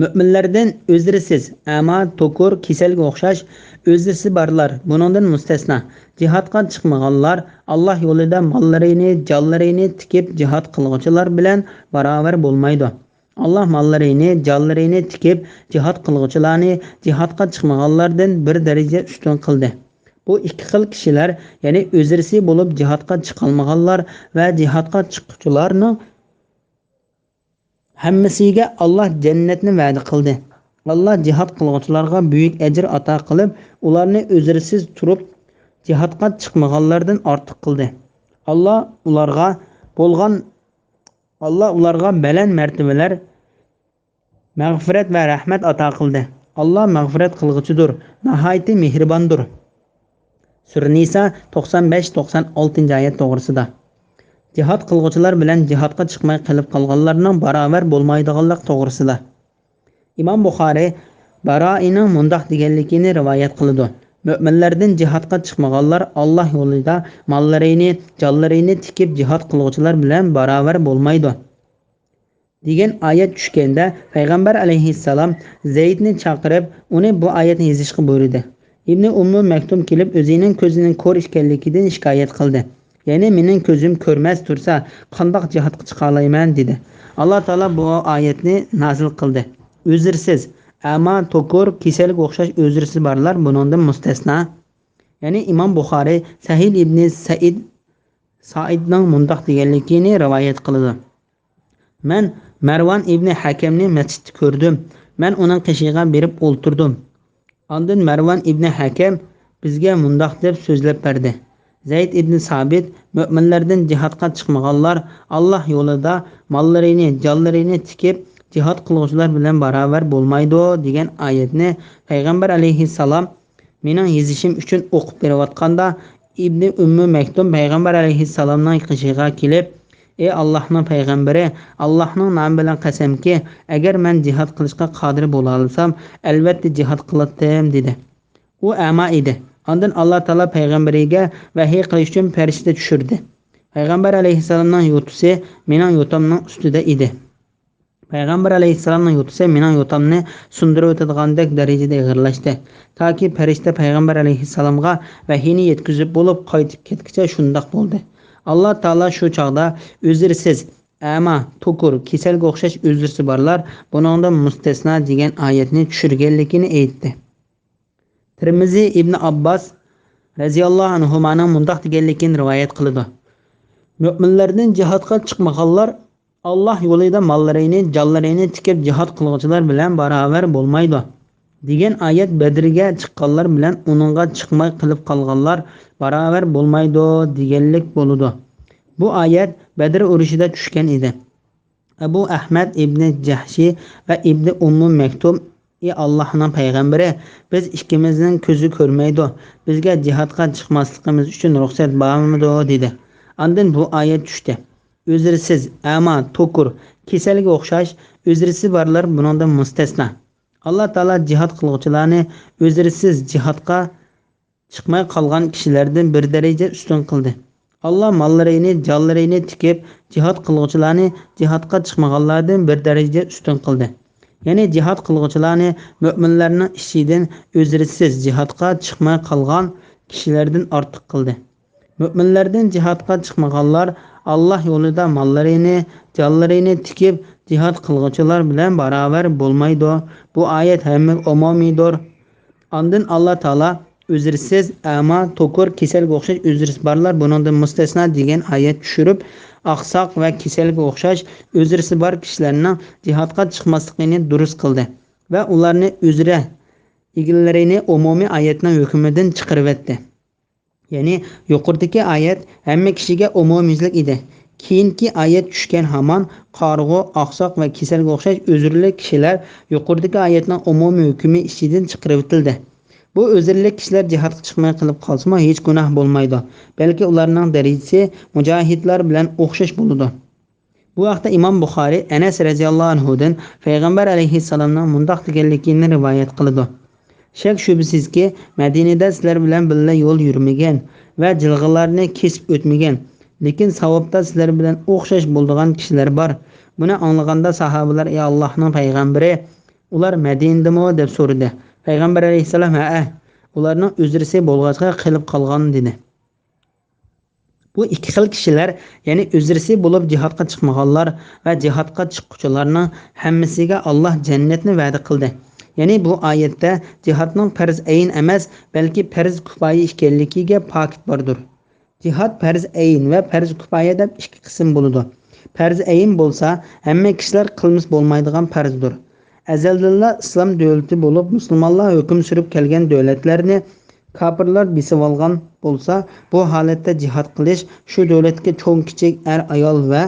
مۆمىنلەردىن ئۆزرىسىز، ئەما، توكۇر، كېسەلگە ئوخشاش ئۆزرىسى بارلار، بۇنىڭدىن مۇستەسنا، جىھادقا چىقمىغانلار، ئاللاھ يولىدا ماللىرىنى، جانلىرىنى تىكىپ جىھاد قىلغۇچىلار بىلەن باراۋەر بولمايدۇ. ئاللاھ ماللىرىنى، جانلىرىنى تىكىپ جىھاد قىلغۇچىلارنى جىھادقا چىقمىغانلاردىن بىر دەرىجە ئۈستۈن قىلدى. بۇ ئىككى خىل كىشىلەر، يەنى ئۆزرىسى بولۇپ جىھادقا چىقالمىغانلار ۋە جىھادقا چىققۇچىلارنىڭ ھەممىسىگە ئاللاھ جەننەتنى ۋەدە قىلدى. ئاللاھ جىھاد قىلغۇچىلارغا بۈيۈك ئەجىر ئاتا قىلىپ، ئۇلارنى ئۆزرىسىز تۇرۇپ جىھادقا چىقمىغانلاردىن ئارتۇق قىلدى. ئاللاھ ئۇلارغا بولغان، ئاللاھ ئۇلارغا بەلەن مەرتىۋىلەر، مەغپىرەت ۋە رەھمەت ئاتا قىلدى. ئاللاھ مەغپىرەت قىلغۇچىدۇر، ناھايىتى مېھرىباندۇر. سۈرە نىسا، توقسان بەش، توقسان ئالتىنچى ئايەت توغرىسىدا. جىھاد قىلغۇچىلار بىلەن جىھادقا چىقماي قېلىپ قالغانلارنىڭ باراۋەر بولمايدىغانلىق توغرىسىدا. ئىمام بۇخارى بارائىنىڭ مۇنداق دېگەنلىكىنى رىۋايەت قىلىدۇ: مۆمىنلەردىن جىھادقا چىقمىغانلار ئاللاھ يولىدا ماللىرىنى، جانلىرىنى تىكىپ جىھاد قىلغۇچىلار بىلەن باراۋەر بولمايدۇ. دېگەن ئايەت چۈشكەندە، پەيغەمبەر ئەلەيھىسسالام زەيدنى چاقىرىپ، ئۇنى بۇ ئايەتنى يېزىشقا بۇيرۇدى. ئىبنى ئۇممۇ مەكتۇم كېلىپ، ئۆزىنىڭ كۆزىنىڭ كور ئىكەنلىكىدىن شىكايەت قىلدى. يەنى، مېنىڭ كۆزۈم كۆرمەس تۇرسا، قانداق جىھادقا چىقالايمەن؟ دېدى. ئاللا تائالا بۇ ئايەتنى نازىل قىلدى: ئۆزرىسىز، ئەما، توكۇر، كېسەلگە ئوخشاش ئۆزرىسى بارلار بۇنىڭدىن مۇستەسنا. يەنى، ئىمام بۇخارى سەھىل ئىبنى سەئىد سائىدنىڭ مۇنداق دېگەنلىكىنى رىۋايەت قىلىدۇ: مەن مەرۋان ئىبنى ھەكەمنى مەسچىتتە كۆردۈم. مەن ئۇنىڭ قېشىغا بېرىپ ئولتۇردۇم. ئاندىن مەرۋان ئىبنى ھەكەم بىزگە مۇنداق دەپ سۆزلەپ بەردى: زەيد ئىبنى سابىت، مۆمىنلەردىن جىھادقا چىقمىغانلار ئاللا يولىدا ماللىرىنى، جانلىرىنى تىكىپ جىھاد قىلغۇچىلار بىلەن باراۋەر بولمايدۇ، دېگەن ئايەتنى پەيغەمبەر ئەلەيھىسسالام مېنىڭ يېزىشىم ئۈچۈن ئوقۇپ بېرىۋاتقاندا، ئىبنى ئۈممۇ مەكتۇم پەيغەمبەر ئەلەيھىسسالامنىڭ قېشىغا كېلىپ، ئى ئاللاھنىڭ پەيغەمبىرى، ئاللاھنىڭ نامى بىلەن قەسەمكى، ئەگەر مەن جىھاد قىلىشقا قادىر بولالىسام، ئەلۋەتتە جىھاد قىلاتتىم، دېدى. ئۇ ئەما ئىدى. ئاندىن ئاللا تائالا پەيغەمبىرىگە ۋەھىي قىلىش ئۈچۈن پەرىشتە چۈشۈردى. پەيغەمبەر ئەلەيھىسسالامنىڭ يوتىسى مېنىڭ يوتامنىڭ ئۈستىدە ئىدى. پەيغەمبەر ئەلەيھىسسالامنىڭ يوتىسى مېنىڭ يوتامنى سۇندۇرۇۋېتىدىغاندەك دەرىجىدە ئېغىرلاشتى. تاكى پەرىشتە پەيغەمبەر ئەلەيھىسسالامغا ۋەھىينى يەتكۈزۈپ بولۇپ قايتىپ كەتكۈچە شۇنداق بولدى. ئاللا تائالا شۇ چاغدا ئۆزرىسىز، ئەما، توكۇر، كېسەلگە ئوخشاش ئۆزرىسى بارلار بۇنىڭدىن مۇستەسنا دېگەن ئايەتنى چۈشۈرگەنلىكىنى ئېيتتى. تىرمىزى ئىبنى ئابباس رەزىياللاھۇ ئەنھۇمانىڭ مۇنداق دېگەنلىكىنى رىۋايەت قىلىدۇ: مۆمىنلەردىن جىھادقا چىقمىغانلار، ئاللاھ يولىدا ماللىرىنى، جانلىرىنى تىكىپ جىھاد قىلغۇچىلار بىلەن باراۋەر بولمايدۇ، دېگەن ئايەت بەدرگە چىققانلار بىلەن ئۇنىڭغا چىقماي قېلىپ قالغانلار باراۋەر بولمايدۇ، دېگەنلىك بولىدۇ. بۇ ئايەت بەدر ئۇرۇشىدا چۈشكەن ئىدى. ئەبۇ ئەھمەد ئىبنى جەھشى ۋە ئىبنى ئۇممۇ مەكتۇم: ئى ئاللاھنىڭ پەيغەمبىرى، بىز ئىككىمىزنىڭ كۆزى كۆرمەيدۇ، بىزگە جىھادقا چىقماسلىقىمىز ئۈچۈن رۇخسەت بارمىدۇ؟ دېدى. ئاندىن بۇ ئايەت چۈشتى: ئۆزرىسىز، ئەما، توكۇر، كېسەلگە ئوخشاش ئۆزرىسى بارلار بۇنىڭدىن مۇستەسنا. ئاللا تائالا جىھاد قىلغۇچىلارنى ئۆزرىسىز جىھادقا چىقماي قالغان كىشىلەردىن بىر دەرىجە ئۈستۈن قىلدى. ئاللا ماللىرىنى، جانلىرىنى تىكىپ جىھاد قىلغۇچىلارنى جىھادقا چىقمىغانلاردىن بىر دەرىجە ئۈستۈن قىلدى. يەنى جىھاد قىلغۇچىلارنى مۆمىنلەرنىڭ ئىچىدىن ئۆزرىسىز جىھادقا چىقماي قالغان كىشىلەردىن ئارتۇق قىلدى. مۆمىنلەردىن جىھادقا چىقمىغانلار ئاللا يولىدا ماللىرىنى، جانلىرىنى تىكىپ جىھاد قىلغۇچىلار بىلەن باراۋەر بولمايدۇ. بۇ ئايەت ھەممىگە ئومۇمىيدۇر. ئاندىن ئاللا تائالا ئۆزرىسىز، ئەما، توكۇر، كېسەلگە ئوخشاش ئۆزرىسى بارلار بۇنىڭدىن مۇستەسنا دېگەن ئايەت چۈشۈرۈپ، ئاقساق ۋە كېسەلگە ئوخشاش ئۆزرىسى بار كىشىلەرنىڭ جىھادقا چىقماسلىقىنى دۇرۇس قىلدى ۋە ئۇلارنى ئۆزرە ئىگىلىرىنى ئومۇمىي ئايەتنىڭ ھۆكمىدىن چىقىرىۋەتتى. يەنى يۇقىرىدىكى ئايەت ھەممە كىشىگە ئومۇميۈزلۈك ئىدى. كېيىنكى ئايەت چۈشكەن ھامان قارىغۇ، ئاقساق ۋە كېسەلگە ئوخشاش ئۆزرىلىك كىشىلەر يۇقىرىدىكى ئايەتنىڭ ئومۇمىي ھۆكمى ئىچىدىن چىقىرىۋېتىلدى. بۇ ئۆزرىلىك كىشىلەر جىھادقا چىقماي قېلىپ قالسىمۇ ھېچ گۇناھ بولمايدۇ، بەلكى ئۇلارنىڭ دەرىجىسى مۇجاھىدلار بىلەن ئوخشاش بولىدۇ. بۇ ھەقتە ئىمام بۇخارى ئەنەس رەزىياللاھۇ ئەنھۇدىن پەيغەمبەر ئەلەيھىسسالامنىڭ مۇنداق دېگەنلىكىنى رىۋايەت قىلىدۇ: شەك-شۈبھىسىزكى، مەدىنىدە سىلەر بىلەن بىللە يول يۈرمىگەن ۋە جىلغىلارنى كېسىپ ئۆتمىگەن، لېكىن ساۋابتا سىلەر بىلەن ئوخشاش بولىدىغان كىشىلەر بار. بۇنى ئاڭلىغاندا ساھابىلەر: ئى ئاللاھنىڭ پەيغەمبىرى، ئۇلار مەدىنىدىمۇ؟ دەپ سورىدى. پەيغەمبەر ئەلەيھىسسالام: ھەئە، ئۇلارنىڭ ئۆزرىسى بولغاچقا قېلىپ قالغان، دېدى. بۇ ئىككى خىل كىشىلەر، يەنى ئۆزرىسى بولۇپ جىھادقا چىقمىغانلار ۋە جىھادقا چىققۇچىلارنىڭ ھەممىسىگە ئاللا جەننەتنى ۋەدە قىلدى. يەنى بۇ ئايەتتە جىھادنىڭ پەرز ئەين ئەمەس، بەلكى پەرز كۇپايە ئىكەنلىكىگە پاكىت باردۇر. جىھاد پەرز ئەين ۋە پەرز كۇپايە دەپ ئىككى قىسىم بولىدۇ. پەرز ئەين بولسا ھەممە كىشىلەر قىلمىسا بولمايدىغان پەرزدۇر. ئەزەلدىنلا ئىسلام دۆلىتى بولۇپ، مۇسۇلمانلار ھۆكۈم سۈرۈپ كەلگەن دۆلەتلەرنى كاپىرلار بېسىۋالغان بولسا، بۇ ھالەتتە جىھاد قىلىش شۇ دۆلەتتىكى چوڭ-كىچىك، ئەر-ئايال ۋە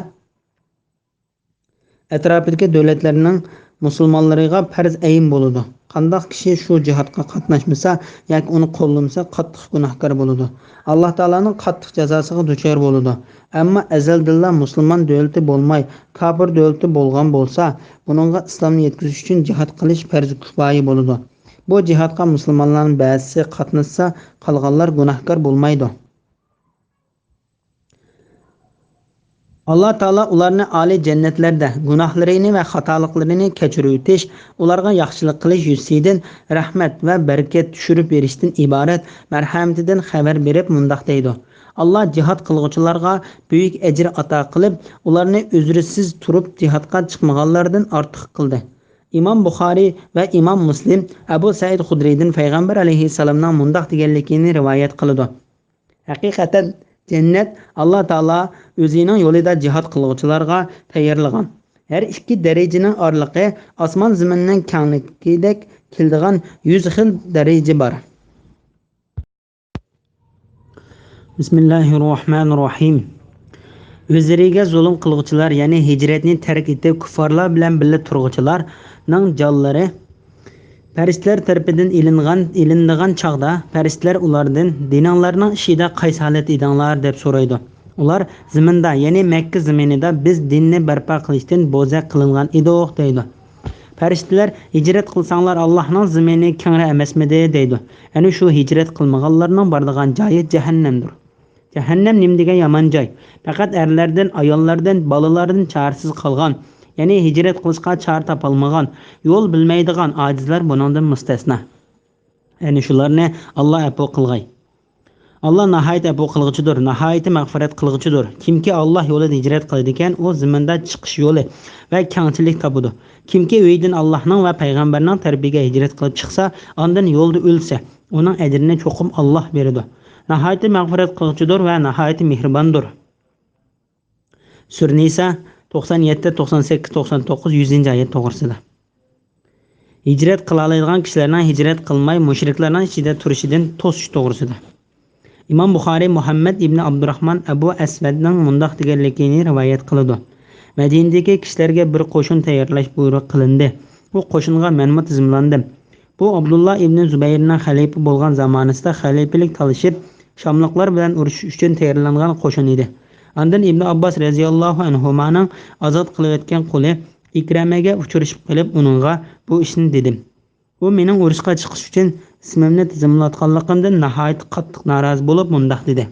ئەتراپىدىكى دۆلەتلەرنىڭ مۇسۇلمانلىرىغا پەرز ئەين بولىدۇ. قانداق كىشى شۇ جىھادقا قاتناشمىسا ياكى ئۇنى قوللىمىسا، قاتتىق گۇناھكار بولىدۇ. ئاللا تائالانىڭ قاتتىق جازاسىغا دۇچار بولىدۇ. ئەمما ئەزەلدىنلا مۇسۇلمان دۆلىتى بولماي، كاپىر دۆلىتى بولغان بولسا، بۇنىڭغا ئىسلامنى يەتكۈزۈش ئۈچۈن جىھاد قىلىش پەرز كۇپايە بولىدۇ. بۇ جىھادقا مۇسۇلمانلارنىڭ بەزىسى قاتناشسا، قالغانلار گۇناھكار بولمايدۇ. ئاللا تائالا ئۇلارنى ئالىي جەننەتلەردە گۇناھلىرىنى ۋە خاتالىقلىرىنى كەچۈرۈۋېتىش، ئۇلارغا ياخشىلىق قىلىش يۈزىسىدىن رەھمەت ۋە بەرىكەت چۈشۈرۈپ بېرىشتىن ئىبارەت مەرھەمىتىدىن خەۋەر بېرىپ مۇنداق دەيدۇ: ئاللا جىھاد قىلغۇچىلارغا بۈيۈك ئەجىر ئاتا قىلىپ، ئۇلارنى ئۈزرىسىز تۇرۇپ جىھادقا چىقمىغانلاردىن ئارتۇق قىلدى. ئىمام بۇخارىي ۋە ئىمام مۇسلىم ئەبۇ سەئىد خۇدرىيدىن پەيغەمبەر ئەلەيھىسسالامنىڭ مۇنداق دېگەنلىكىنى رىۋايەت قىلىدۇ: ھەقىقەتەن، جەننەت ئاللا تائالا ئۆزىنىڭ يولىدا جىھاد قىلغۇچىلارغا تەييارلىغان. ھەر ئىككى دەرىجىنىڭ ئارىلىقى ئاسمان زېمىننىڭ كەڭلىكىدەك كېلىدىغان يۈز خىل دەرىجە بار. بىسمىللاھىررەھمانىررەھىم. ئۆزلىرىگە زۇلۇم قىلغۇچىلار، يەنى ھىجرەتنى تەرك ئېتىپ، كۇففارلار بىلەن بىللە تۇرغۇچىلارنىڭ جانلىرى پەرىشتىلەر تەرىپىدىن ئېلىنغان، ئېلىنىدىغان چاغدا، پەرىشتىلەر ئۇلاردىن: «دىنىڭلارنىڭ ئىچىدە قايسى ھالەتتە ئىدىڭلار؟» دەپ سورايدۇ. ئۇلار: «زېمىندا، يەنى مەككە زېمىنىدا بىز دىننى بەرپا قىلىشتىن بوزەك قىلىنغان ئىدۇق» دەيدۇ. پەرىشتىلەر: «ھىجرەت قىلساڭلار، ئاللاھنىڭ زېمىنى كەڭرى ئەمەسمىدى؟» دەيدۇ. ئەنە شۇ ھىجرەت قىلمىغانلارنىڭ بارىدىغان جايى جەھەننەمدۇر. جەھەننەم نېمە دېگەن يامان جاي! پەقەت ئەرلەردىن، ئاياللاردىن، بالىلاردىن چارىسىز قالغان، يەنى ھىجرەت قىلىشقا چارە تاپالمىغان، يول بىلمەيدىغان ئاجىزلار بۇنىڭدىن مۇستەسنا. يەنى شۇلارنى ئاللا ئەپۇ قىلغاي. ئاللا ناھايىتى ئەپۇ قىلغۇچىدۇر، ناھايىتى مەغپىرەت قىلغۇچىدۇر. كىمكى ئاللا يولىدا ھىجرەت قىلىدىكەن، ئۇ زېمىندا چىقىش يولى ۋە كەڭچىلىك تاپىدۇ. كىمكى ئۆيىدىن ئاللاھنىڭ ۋە پەيغەمبەرنىڭ تەرىپىگە ھىجرەت قىلىپ چىقسا، ئاندىن يولدا ئۆلسە، ئۇنىڭ ئەجرىنى چوقۇم ئاللا بېرىدۇ. ناھايىتى مەغپىرەت قىلغۇچىدۇر ۋە ناھايىتى مېھرىباندۇر. سۈرە نىسا، توقسان يەتتە، توقسان سەككىز، توقسان توققۇز، يۈزىنچى ئايەت توغرىسىدا. ھىجرەت قىلالايدىغان كىشىلەرنىڭ ھىجرەت قىلماي مۇشرىكلارنىڭ ئىچىدە تۇرۇشىدىن توسۇش توغرىسىدا. ئىمام بۇخارىي مۇھەممەد ئىبنى ئابدۇراخمان ئەبۇ ئەسۋەدنىڭ مۇنداق دېگەنلىكىنى رىۋايەت قىلىدۇ: مەدىنىدىكى كىشىلەرگە بىر قوشۇن تەييارلاش بۇيرۇق قىلىندى. بۇ قوشۇنغا مەنمۇ تىزىملاندىم. بۇ ئابدۇللا ئىبنى زۇبەيرنىڭ خەلىپە بولغان زامانىسىدا خەلىپىلىك تالىشىپ، شاملىقلار بىلەن ئۇرۇشۇش ئۈچۈن تەييارلانغان قوشۇن ئىدى. ئاندىن ئىبنى ئابباس رەزىياللاھۇ ئەنھۇمانىڭ ئازاد قىلىۋەتكەن قۇلى ئىكرەمەگە ئۇچرىشىپ قېلىپ، ئۇنىڭغا بۇ ئىشنى دېدىم. ئۇ مېنىڭ ئۇرۇشقا چىقىش ئۈچۈن ئىسمىمنى تىزىملاتقانلىقىمدىن ناھايىتى قاتتىق نارازى بولۇپ مۇنداق دېدى: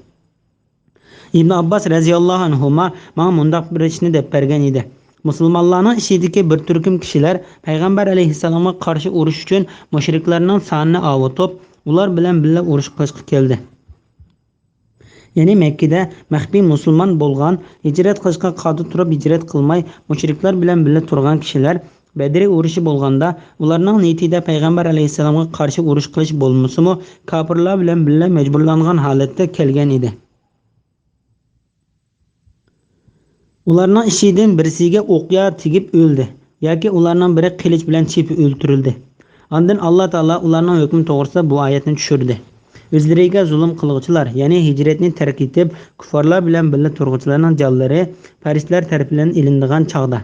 ئىبنى ئابباس رەزىياللاھۇ ئەنھۇما ماڭا مۇنداق بىر ئىشنى دەپ بەرگەن ئىدى: مۇسۇلمانلارنىڭ ئىچىدىكى بىر تۈركۈم كىشىلەر پەيغەمبەر ئەلەيھىسسالامغا قارشى ئۇرۇش ئۈچۈن مۇشرىكلارنىڭ سانىنى ئاۋۇتۇپ، ئۇلار بىلەن بىللە ئۇرۇش قىلىشقا كەلدى. يەنى مەككىدە مەخپىي مۇسۇلمان بولغان، ھىجرەت قىلىشقا قادىر تۇرۇپ ھىجرەت قىلماي، مۇشرىكلار بىلەن بىللە تۇرغان كىشىلەر بەدرى ئۇرۇشى بولغاندا، ئۇلارنىڭ نىيىتىدە پەيغەمبەر ئەلەيھىسسالامغا قارشى ئۇرۇش قىلىش بولمىسىمۇ، كاپىرلار بىلەن بىللە مەجبۇرلانغان ھالەتتە كەلگەن ئىدى. ئۇلارنىڭ ئىچىدىن بىرسىگە ئوقيا تېگىپ ئۆلدى ياكى ئۇلارنىڭ بىرى قىلىچ بىلەن چېپىپ ئۆلتۈرۈلدى. ئاندىن ئاللا تائالا ئۇلارنىڭ ھۆكمى توغرىسىدا بۇ ئايەتنى چۈشۈردى: ئۆزلىرىگە زۇلۇم قىلغۇچىلار، يەنى ھىجرەتنى تەرك ئېتىپ، كۇففارلار بىلەن بىللە تۇرغۇچىلارنىڭ جانلىرى پەرىشتىلەر تەرىپىدىن ئېلىنىدىغان چاغدا.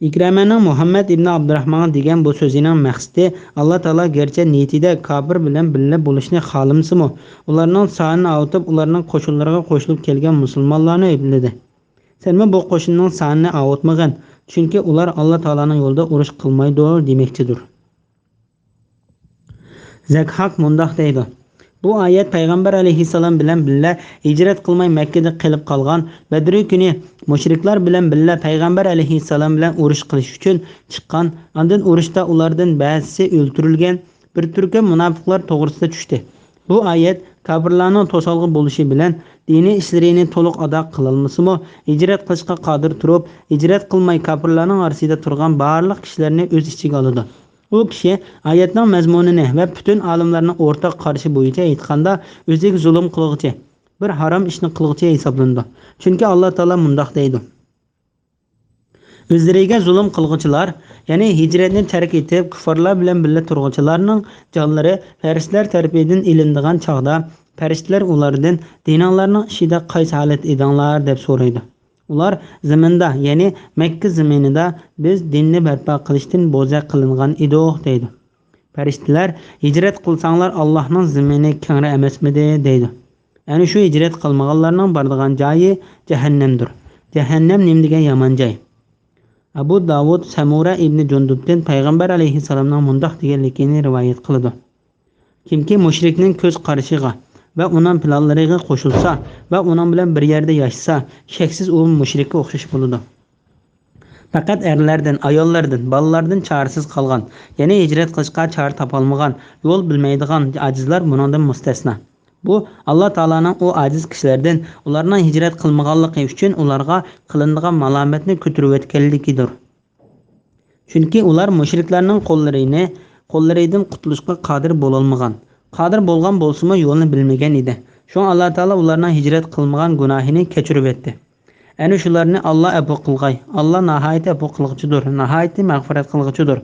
ئىكرەمەنىڭ مۇھەممەد ئىبنى ئابدۇراخمانغا دېگەن بۇ سۆزىنىڭ مەقسىتى، ئاللا تائالا گەرچە نىيىتىدە كاپىر بىلەن بىللە بولۇشنى خالىمىسىمۇ، ئۇلارنىڭ سانىنى ئاۋۇتۇپ، ئۇلارنىڭ قوشۇنلىرىغا قوشۇلۇپ كەلگەن مۇسۇلمانلارنى ئەيىبلىدى. سەنمۇ بۇ قوشۇننىڭ سانىنى ئاۋۇتمىغىن، چۈنكى ئۇلار ئاللا تائالانىڭ يولىدا ئۇرۇش قىلمايدۇ دېمەكچىدۇر. زەكھاك مۇنداق دەيدۇ: بۇ ئايەت پەيغەمبەر ئەلەيھىسسالام بىلەن بىللە ھىجرەت قىلماي مەككىدە قېلىپ قالغان، بەدرى كۈنى مۇشرىكلار بىلەن بىللە پەيغەمبەر ئەلەيھىسسالام بىلەن ئۇرۇش قىلىش ئۈچۈن چىققان، ئاندىن ئۇرۇشتا ئۇلاردىن بەزىسى ئۆلتۈرۈلگەن، بىر تۈركۈم مۇناپىقلار توغرىسىدا چۈشتى. بۇ ئايەت كاپىرلارنىڭ توسالغۇ بولۇشى بىلەن دىنىي ئىشلىرىنى تولۇق ئادا قىلالمىسىمۇ، ھىجرەت قىلىشقا قادىر تۇرۇپ، ھىجرەت قىلماي كاپىرلارنىڭ ئارىسىدا تۇرغان بارلىق كىشىلەرنى ئۆز ئىچىگە ئالىدۇ. ئۇ كىشى ئايەتنىڭ مەزمۇنىنى ۋە پۈتۈن ئالىملارنىڭ ئورتاق قارىشى بويىچە ئېيتقاندا، ئۆزىگە زۇلۇم قىلغۇچى، بىر ھارام ئىشنى قىلغۇچى ھېسابلىنىدۇ. چۈنكى ئاللا تائالا مۇنداق دەيدۇ: ئۆزلىرىگە زۇلۇم قىلغۇچىلار، يەنى ھىجرەتنى تەرك ئېتىپ، كۇففارلار بىلەن بىللە تۇرغۇچىلارنىڭ جانلىرى پەرىشتىلەر تەرىپىدىن ئېلىنىدىغان چاغدا، پەرىشتىلەر ئۇلاردىن، دىنىڭلارنىڭ ئىچىدە قايسى ھالەتتە ئىدىڭلار؟ دەپ سورايدۇ. ئۇلار زېمىندا، يەنى مەككە زېمىنىدا بىز دىننى بەرپا قىلىشتىن بوزەك قىلىنغان ئىدۇق، دەيدۇ. پەرىشتىلەر، ھىجرەت قىلساڭلار ئاللاھنىڭ زېمىنى كەڭرى ئەمەسمىدى؟ دەيدۇ. ئەنە شۇ ھىجرەت قىلمىغانلارنىڭ بارىدىغان جايى جەھەننەمدۇر. جەھەننەم نېمىدېگەن يامان جاي! ئەبۇ داۋۇد سەمۇرە ئىبنى جۇندۇبتىن پەيغەمبەر ئەلەيھىسسالامنىڭ مۇنداق دېگەنلىكىنى رىۋايەت قىلىدۇ: كىمكى مۇشرىكنىڭ كۆز قارىشىغا ۋە ئۇنىڭ پىلانلىرىغا قوشۇلسا ۋە ئۇنىڭ بىلەن بىر يەردە ياشىسا، شەكسىز ئۇ مۇشرىككە ئوخشاش بولىدۇ. پەقەت ئەرلەردىن، ئاياللاردىن، بالىلاردىن چارىسىز قالغان، يەنى ھىجرەت قىلىشقا چارە تاپالمىغان، يول بىلمەيدىغان ئاجىزلار بۇنىڭدىن مۇستەسنا. بۇ، ئاللا تائالانىڭ ئۇ ئاجىز كىشىلەردىن ئۇلارنىڭ ھىجرەت قىلمىغانلىقى ئۈچۈن ئۇلارغا قىلىنىدىغان مالامەتنى كۆتۈرۈۋەتكەنلىكىدۇر. چۈنكى ئۇلار مۇشرىكلارنىڭ قوللىرىنى، قوللىرىدىن قۇتۇلۇشقا قادىر بولالمىغان. قادىر بولغان بولسىمۇ يولنى بىلمىگەن ئىدى. شۇڭا ئاللا تائالا ئۇلارنىڭ ھىجرەت قىلمىغان گۇناھىنى كەچۈرۈۋەتتى. ئەنە شۇلارنى ئاللا ئەپۇ قىلغاي. ئاللا ناھايىتى ئەپۇ قىلغۇچىدۇر، ناھايىتى مەغپىرەت قىلغۇچىدۇر.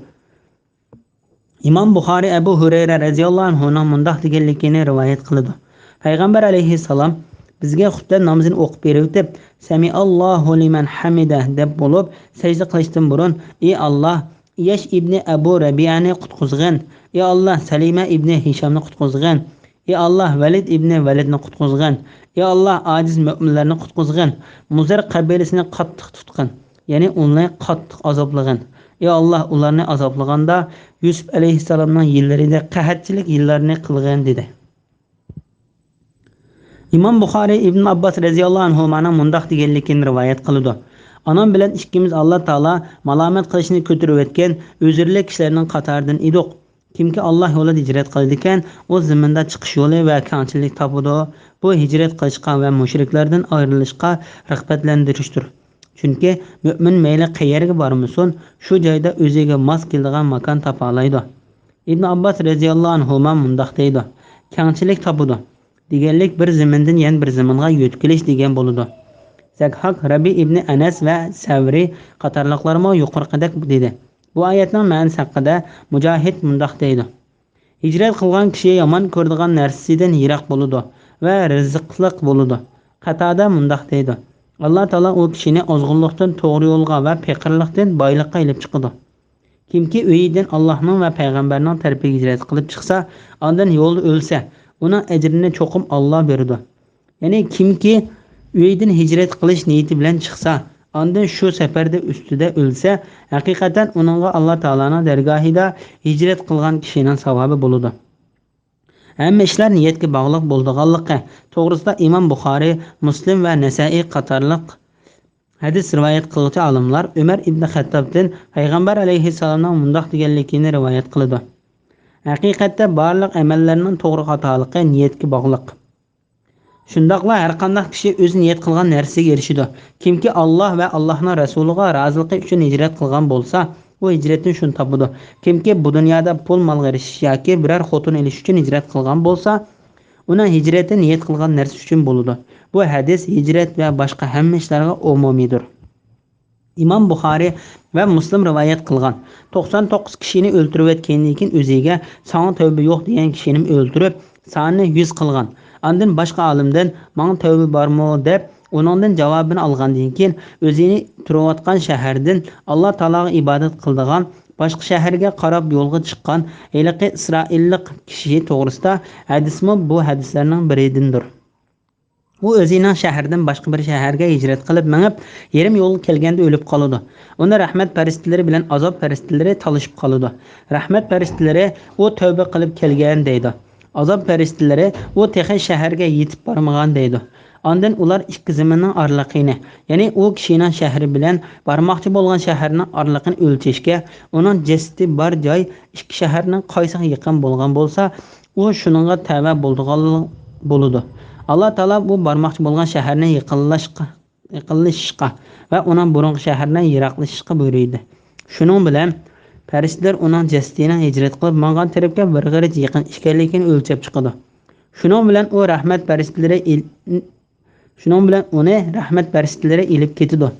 ئىمام بۇخارىي ئەبۇ ھۇرەيرە رەزىياللاھۇ ئەنھۇنىڭ مۇنداق دېگەنلىكىنى رىۋايەت قىلىدۇ. پەيغەمبەر ئەلەيھىسسالام بىزگە خۇتبە نامىزىنى ئوقۇپ بېرىۋېتىپ، سەمىئاللاھۇ لىمەن ھەمىدە دەپ بولۇپ، سەجدە قىلىشتىن بۇرۇن، ئى ئاللا، ئىياش ئىبنى ئەبۇ رەبىئەنى قۇتقۇزغىن، ئى ئاللا، سەلىمە ئىبنى ھىشامنى قۇتقۇزغىن، ئى ئاللا، ۋەلىد ئىبنى ۋەلىدنى قۇتقۇزغىن، ئى ئاللا، ئاجىز مۆمىنلەرنى قۇتقۇزغىن، مۇزەر قەبىلىسىنى قاتتىق تۇتقىن، يەنى ئۇلارنى قاتتىق ئازابلىغىن، ئى ئاللا، ئۇلارنى ئازابلىغاندا يۈسۈپ ئەلەيھىسسالامنىڭ يىللىرىدەك قەھەتچىلىك يىللارنى قىلغىن، دېدى. ئىمام بۇخارىي ئىبن ئابباس رەزىياللاھۇ ئەنھۇمانىڭ مۇنداق دېگەنلىكىنى رىۋايەت قىلىدۇ: ئانام بىلەن ئىككىمىز ئاللا تائالا مالامەت قىلىشنى كۆتۈرۈۋەتكەن ئۆزۈرلۈك كىشىلەرنىڭ قاتارىدىن ئىدۇق. كىمكى ئاللا يولىدا ھىجرەت قىلىدىكەن، ئۇ زېمىندا چىقىش يولى ۋە كەڭچىلىك تاپىدۇ. بۇ ھىجرەت قىلىشقا ۋە مۇشرىكلاردىن ئايرىلىشقا رىغبەتلەندۈرۈشتۇر. چۈنكى مۆمىن مەيلى قەيەرگە بارمىسۇن، شۇ جايدا ئۆزىگە ماس كېلىدىغان ماكان تاپالايدۇ. ئىبن ئابباس رەزىياللاھۇ ئەنھۇما مۇنداق دەيدۇ: كەڭچىلىك تاپىدۇ. دېگەنلىك بىر زېمىندىن يەنە بىر زېمىنغا يۆتكىلىش دېگەن بولىدۇ. زەكھاك، رەبىئى ئىبنى ئەنەس ۋە سەۋرى قاتارلىقلارمۇ يۇقىرىقىدەك دېدى. بۇ ئايەتنىڭ مەنىسى ھەققىدە مۇجاھىد مۇنداق دەيدۇ: ھىجرەت قىلغان كىشى يامان كۆرىدىغان نەرسىدىن يىراق بولىدۇ ۋە رىزىقلىق بولىدۇ. قاتادە مۇنداق دەيدۇ: ئاللا تائالا ئۇ كىشىنى ئازغۇنلۇقتىن توغرا يولغا ۋە پېقىرلىقتىن بايلىققا ئېلىپ چىقىدۇ. كىمكى ئۆيىدىن ئاللانىڭ ۋە پەيغەمبەرنىڭ تەرىپىگە ھىجرەت قىلىپ چىقسا، ئاندىن يولدا ئۆلسە، ئۇنىڭ ئەجرىنى چوقۇم ئاللا بېرىدۇ. يەنى كىمكى ئۆيىدىن ھىجرەت قىلىش نىيىتى بىلەن چىقسا، ئاندىن شۇ سەپەردە ئۈستىدە ئۆلسە، ھەقىقەتەن ئۇنىڭغا ئاللا تائالانىڭ دەرگاھىدا ھىجرەت قىلغان كىشىنىڭ ساۋابى بولىدۇ. ھەممە ئىشلار نىيەتكە باغلىق بولىدىغانلىقى توغرىسىدا ئىمام بۇخارىي، مۇسلىم ۋە نەسائىي قاتارلىق ھەدىس رىۋايەت قىلغۇچى ئالىملار ئۆمەر ئىبنى خەتتابتىن پەيغەمبەر ئەلەيھىسسالامنىڭ مۇنداق دېگەنلىكىنى رىۋايەت قىلىدۇ: ھەقىقەتتە بارلىق ئەمەللەرنىڭ توغرا خاتالىقى نىيەتكە باغلىق. شۇنداقلا ھەرقانداق كىشى ئۆزى نىيەت قىلغان نەرسىگە ئېرىشىدۇ. كىمكى ئاللا ۋە ئاللانىڭ رەسۇلىغا رازىلىقى ئۈچۈن ھىجرەت قىلغان بولسا، ئۇ ھىجرەتتىن شۇنى تاپىدۇ. كىمكى بۇ دۇنيادا پۇل مالغا ئېرىشىش ياكى بىرەر خوتۇن ئېلىش ئۈچۈن ھىجرەت قىلغان بولسا، ئۇنىڭ ھىجرىتى نىيەت قىلغان نەرسە ئۈچۈن بولىدۇ. بۇ ھەدىس ھىجرەت ۋە باشقا ھەممە ئىشلارغا ئومۇمىيدۇر. ئىمام بۇخارىي ۋە مۇسلىم رىۋايەت قىلغان. توقسان توققۇز كىشىنى ئۆلتۈرۈۋەتكەندىن كېيىن ئۆزىگە «ساڭا تەۋبە يوق» دېگەن كىشىنى ئۆلتۈرۈپ، سانىنى يۈز قىلغان. ئاندىن باشقا ئالىمدىن «ماڭا تەۋبە بارمۇ؟» دەپ، ئۇنىڭدىن جاۋابىنى ئالغاندىن كېيىن، ئۆزىنى تۇرۇۋاتقان شەھەردىن ئاللا تائالاغا ئىبادەت قىلىدىغان باشقا شەھەرگە قاراپ يولغا چىققان ھېلىقى ئىسرائىللىق كىشى توغرىسىدا ھەدىسمۇ بۇ ھەدىسلەرنىڭ بىرىدىندۇر. ئۇ ئۆزىنىڭ شەھىرىدىن باشقا بىر شەھەرگە ھىجرەت قىلىپ مېڭىپ، يېرىم يولغا كەلگەندە ئۆلۈپ قالىدۇ. ئۇنى رەھمەت پەرىشتىلىرى بىلەن ئازاب پەرىشتىلىرى تالىشىپ قالىدۇ. رەھمەت پەرىشتىلىرى: «ئۇ تەۋبە قىلىپ كەلگەن» دەيدۇ. ئازاب پەرىشتىلىرى: «ئۇ تېخى شەھەرگە يېتىپ بارمىغان» دەيدۇ. ئاندىن ئۇلار ئىككى زېمىننىڭ ئارىلىقىنى، يەنى ئۇ كىشىنىڭ شەھىرى بىلەن بارماقچى بولغان شەھەرنىڭ ئارىلىقىنى ئۆلچەشكە، ئۇنىڭ جەسىتى بار جاي ئىككى شەھەرنىڭ قايسىغا يېقىن بولغان بولسا، ئۇ شۇنىڭغا تەۋە بولىدىغانلىق بولىدۇ. ئاللا تائالا بۇ بارماقچى بولغان شەھەرنى يېقىنلاشقا، يېقىنلىشىشقا ۋە ئۇنىڭ بۇرۇنقى شەھىرىنى يىراقلىشىشقا بۇيرۇيدۇ. شۇنىڭ بىلەن پەرىشتىلەر ئۇنىڭ جەسىتىنىڭ ھىجرەت قىلىپ ماڭغان تەرەپكە بىر غېرىچ يېقىن ئىكەنلىكىنى ئۆلچەپ چىقىدۇ. شۇنىڭ بىلەن ئۇ رەھمەت پەرىشتىلىرى ئىل-، شۇنىڭ بىلەن ئۇنى رەھمەت پەرىشتىلىرى ئېلىپ كېتىدۇ.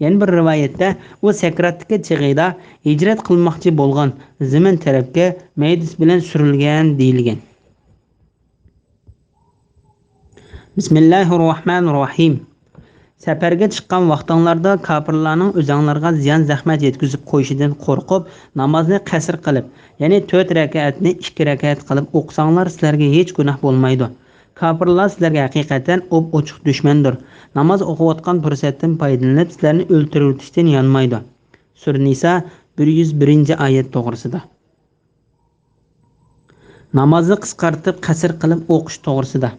يەنە بىر رىۋايەتتە، ئۇ سەكراتتىكى چېغىدا ھىجرەت قىلماقچى بولغان زېمىن تەرەپكە مەيدىسى بىلەن سۈرۈلگەن دېيىلگەن. بىسمىللاھىررەھمانىررەھىم. سەپەرگە چىققان ۋاقتىڭلاردا كاپىرلارنىڭ ئۆزەڭلارغا زىيان-زەخمەت يەتكۈزۈپ قويۇشىدىن قورقۇپ، نامازنى قەسىر قىلىپ، يەنى تۆت رەكەتنى ئىككى رەكەت قىلىپ ئوقۇساڭلار، سىلەرگە ھېچ گۇناھ بولمايدۇ. كاپىرلار سىلەرگە ھەقىقەتەن ئوپئوچۇق دۈشمەندۇر. ناماز ئوقۇۋاتقان پۇرسەتتىن پايدىلىنىپ، سىلەرنى ئۆلتۈرۈۋېتىشتىن يانمايدۇ. سۈرە نىسا، بىر يۈز بىرىنچى ئايەت توغرىسىدا. نامازنى قىسقارتىپ، قەسىر قىلىپ ئوقۇش توغرىسىدا.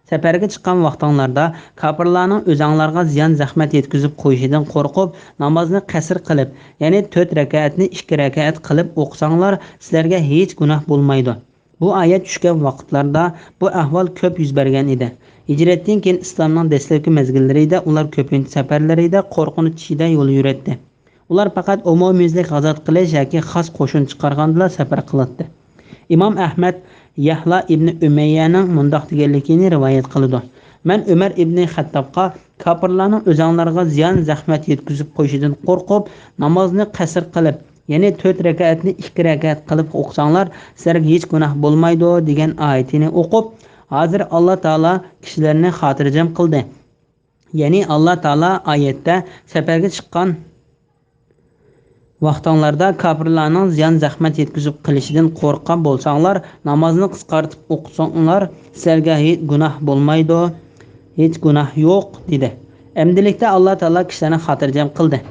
سەپەرگە چىققان ۋاقتىڭلاردا كاپىرلارنىڭ ئۆزەڭلارغا زىيان-زەخمەت يەتكۈزۈپ قويۇشىدىن قورقۇپ، نامازنى قەسىر قىلىپ، يەنى تۆت رەكەتنى ئىككى رەكەت قىلىپ ئوقۇساڭلار، سىلەرگە ھېچ گۇناھ بولمايدۇ. بۇ ئايەت چۈشكەن ۋاقىتلاردا بۇ ئەھۋال كۆپ يۈز بەرگەن ئىدى. ھىجرەتتىن كېيىن ئىسلامنىڭ دەسلەپكى مەزگىللىرىدە ئۇلار كۆپىنچە سەپەرلىرىدە قورقۇنچ ئىچىدە يول يۈرەتتى. ئۇلار پەقەت ئومۇميۈزلۈك غازات قىلىش ياكى خاس قوشۇن چىقارغاندىلا سەپەر قىلاتتى. ئىمام ئەھمەد يەھلا ئىبنى ئۈمەييەنىڭ مۇنداق دېگەنلىكىنى رىۋايەت قىلىدۇ: مەن ئۆمەر ئىبنى خەتتابقا، كاپىرلارنىڭ ئۆزەڭلارغا زىيان-زەخمەت يەتكۈزۈپ قويۇشىدىن قورقۇپ، نامازنى قەسىر قىلىپ، يەنى تۆت رەكەتنى ئىككى رەكەت قىلىپ ئوقۇساڭلار، سىلەرگە ھېچ گۇناھ بولمايدۇ، دېگەن ئايىتىنى ئوقۇپ، ھازىر ئاللا تائالا كىشىلەرنى خاتىرجەم قىلدى. يەنى ئاللا تائالا ئايەتتە سەپەرگە چىققان ۋاقتىڭلاردا كاپىرلارنىڭ زىيان-زەخمەت يەتكۈزۈپ قېلىشىدىن قورققان بولساڭلار، نامازنى قىسقارتىپ ئوقۇساڭلار، سىلەرگە ھېچ گۇناھ بولمايدۇ، ھېچ گۇناھ يوق، دېدى. ئەمدىلىكتە ئاللا تائالا كىشىلەرنى خاتىرجەم قىلدى.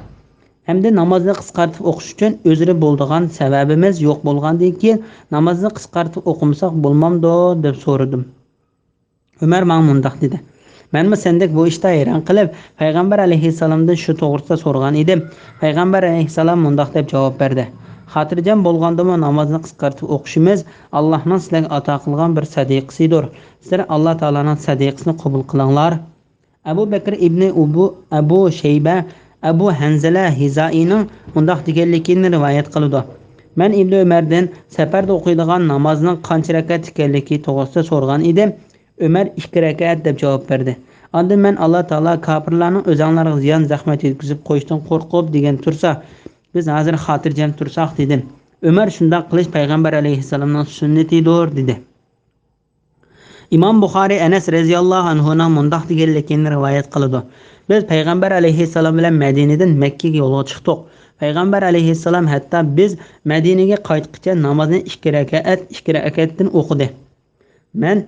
ھەمدە نامازنى قىسقارتىپ ئوقۇش ئۈچۈن ئۆزرە بولىدىغان سەۋەبىمىز يوق بولغاندىن كېيىن، نامازنى قىسقارتىپ ئوقۇمىساق بولمامدۇ؟ دەپ سورىدىم. ئۆمەر ماڭا مۇنداق دېدى: مەنمۇ سەندەك بۇ ئىشتا ھەيران قېلىپ، پەيغەمبەر ئەلەيھىسسالامدىن شۇ توغرىسىدا سورىغان ئىدىم. پەيغەمبەر ئەلەيھىسسالام مۇنداق دەپ جاۋاب بەردى: خاتىرجەم بولغاندىمۇ نامازنى قىسقارتىپ ئوقۇشىمىز ئاللانىڭ سىلەرگە ئاتا قىلغان بىر سەدىقىسىدۇر. سىلەر ئاللا تائالانىڭ سەدىقىسىنى قوبۇل قىلىڭلار. ئەبۇ بەكرى ئىبنى ئۇبۇ، ئەبۇ شەيبە، ئەبۇ ھەنزەلە ھىزائىنىڭ مۇنداق دېگەنلىكىنى رىۋايەت قىلىدۇ: مەن ئىبنى ئۆمەردىن سەپەردە ئوقۇيدىغان نامازنىڭ قانچە رەكەت ئىكەنلىكى توغرىسىدا سورىغان ئىدىم. ئۆمەر ئىككى رەكەت دەپ جاۋاب بەردى. ئاندىن مەن، ئاللا تائالا كاپىرلارنىڭ ئۆزەڭلارغا زىيان زەخمەت يەتكۈزۈپ قويۇشتىن قورقۇپ دېگەن تۇرسا، بىز ھازىر خاتىرجەم تۇرساق دېدىم. ئۆمەر شۇنداق قىلىش پەيغەمبەر ئەلەيھىسسالامنىڭ سۈننىتىدۇر دېدى. ئىمام بۇخارىي ئەنەس رەزىياللاھۇ ئەنھۇنىڭ مۇنداق دېگەنلىكىنى رىۋايەت قىلىدۇ. بىز پەيغەمبەر ئەلەيھىسسالام بىلەن مەدىنىدىن مەككىگە يولغا چىقتۇق. پەيغەمبەر ئەلەيھىسسالام ھەتتا بىز مەدىنىگە قايتقىچە نامازنى ئىككى رەكەت، ئىككى رەكەتتىن ئوقۇدى. مەن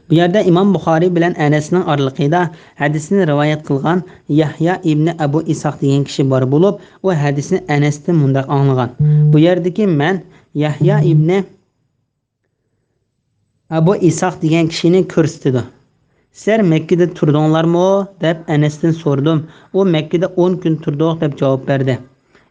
بۇ يەردە ئىمام بۇخارىي بىلەن ئەنەسنىڭ ئارىلىقىدا ھەدىسنى رىۋايەت قىلغان يەھيا ئىبنى ئەبۇ ئىسھاق دېگەن كىشى بار بولۇپ، ئۇ ھەدىسنى ئەنەستىن مۇنداق ئاڭلىغان. بۇ يەردىكى مەن يەھيا ئىبنى ئەبۇ ئىسھاق دېگەن كىشىنى كۆرسىتىدۇ. سىلەر مەككىدە تۇردۇڭلارمۇ؟ دەپ ئەنەستىن سورىدىم. ئۇ مەككىدە ئون كۈن تۇردۇق دەپ جاۋاب بەردى.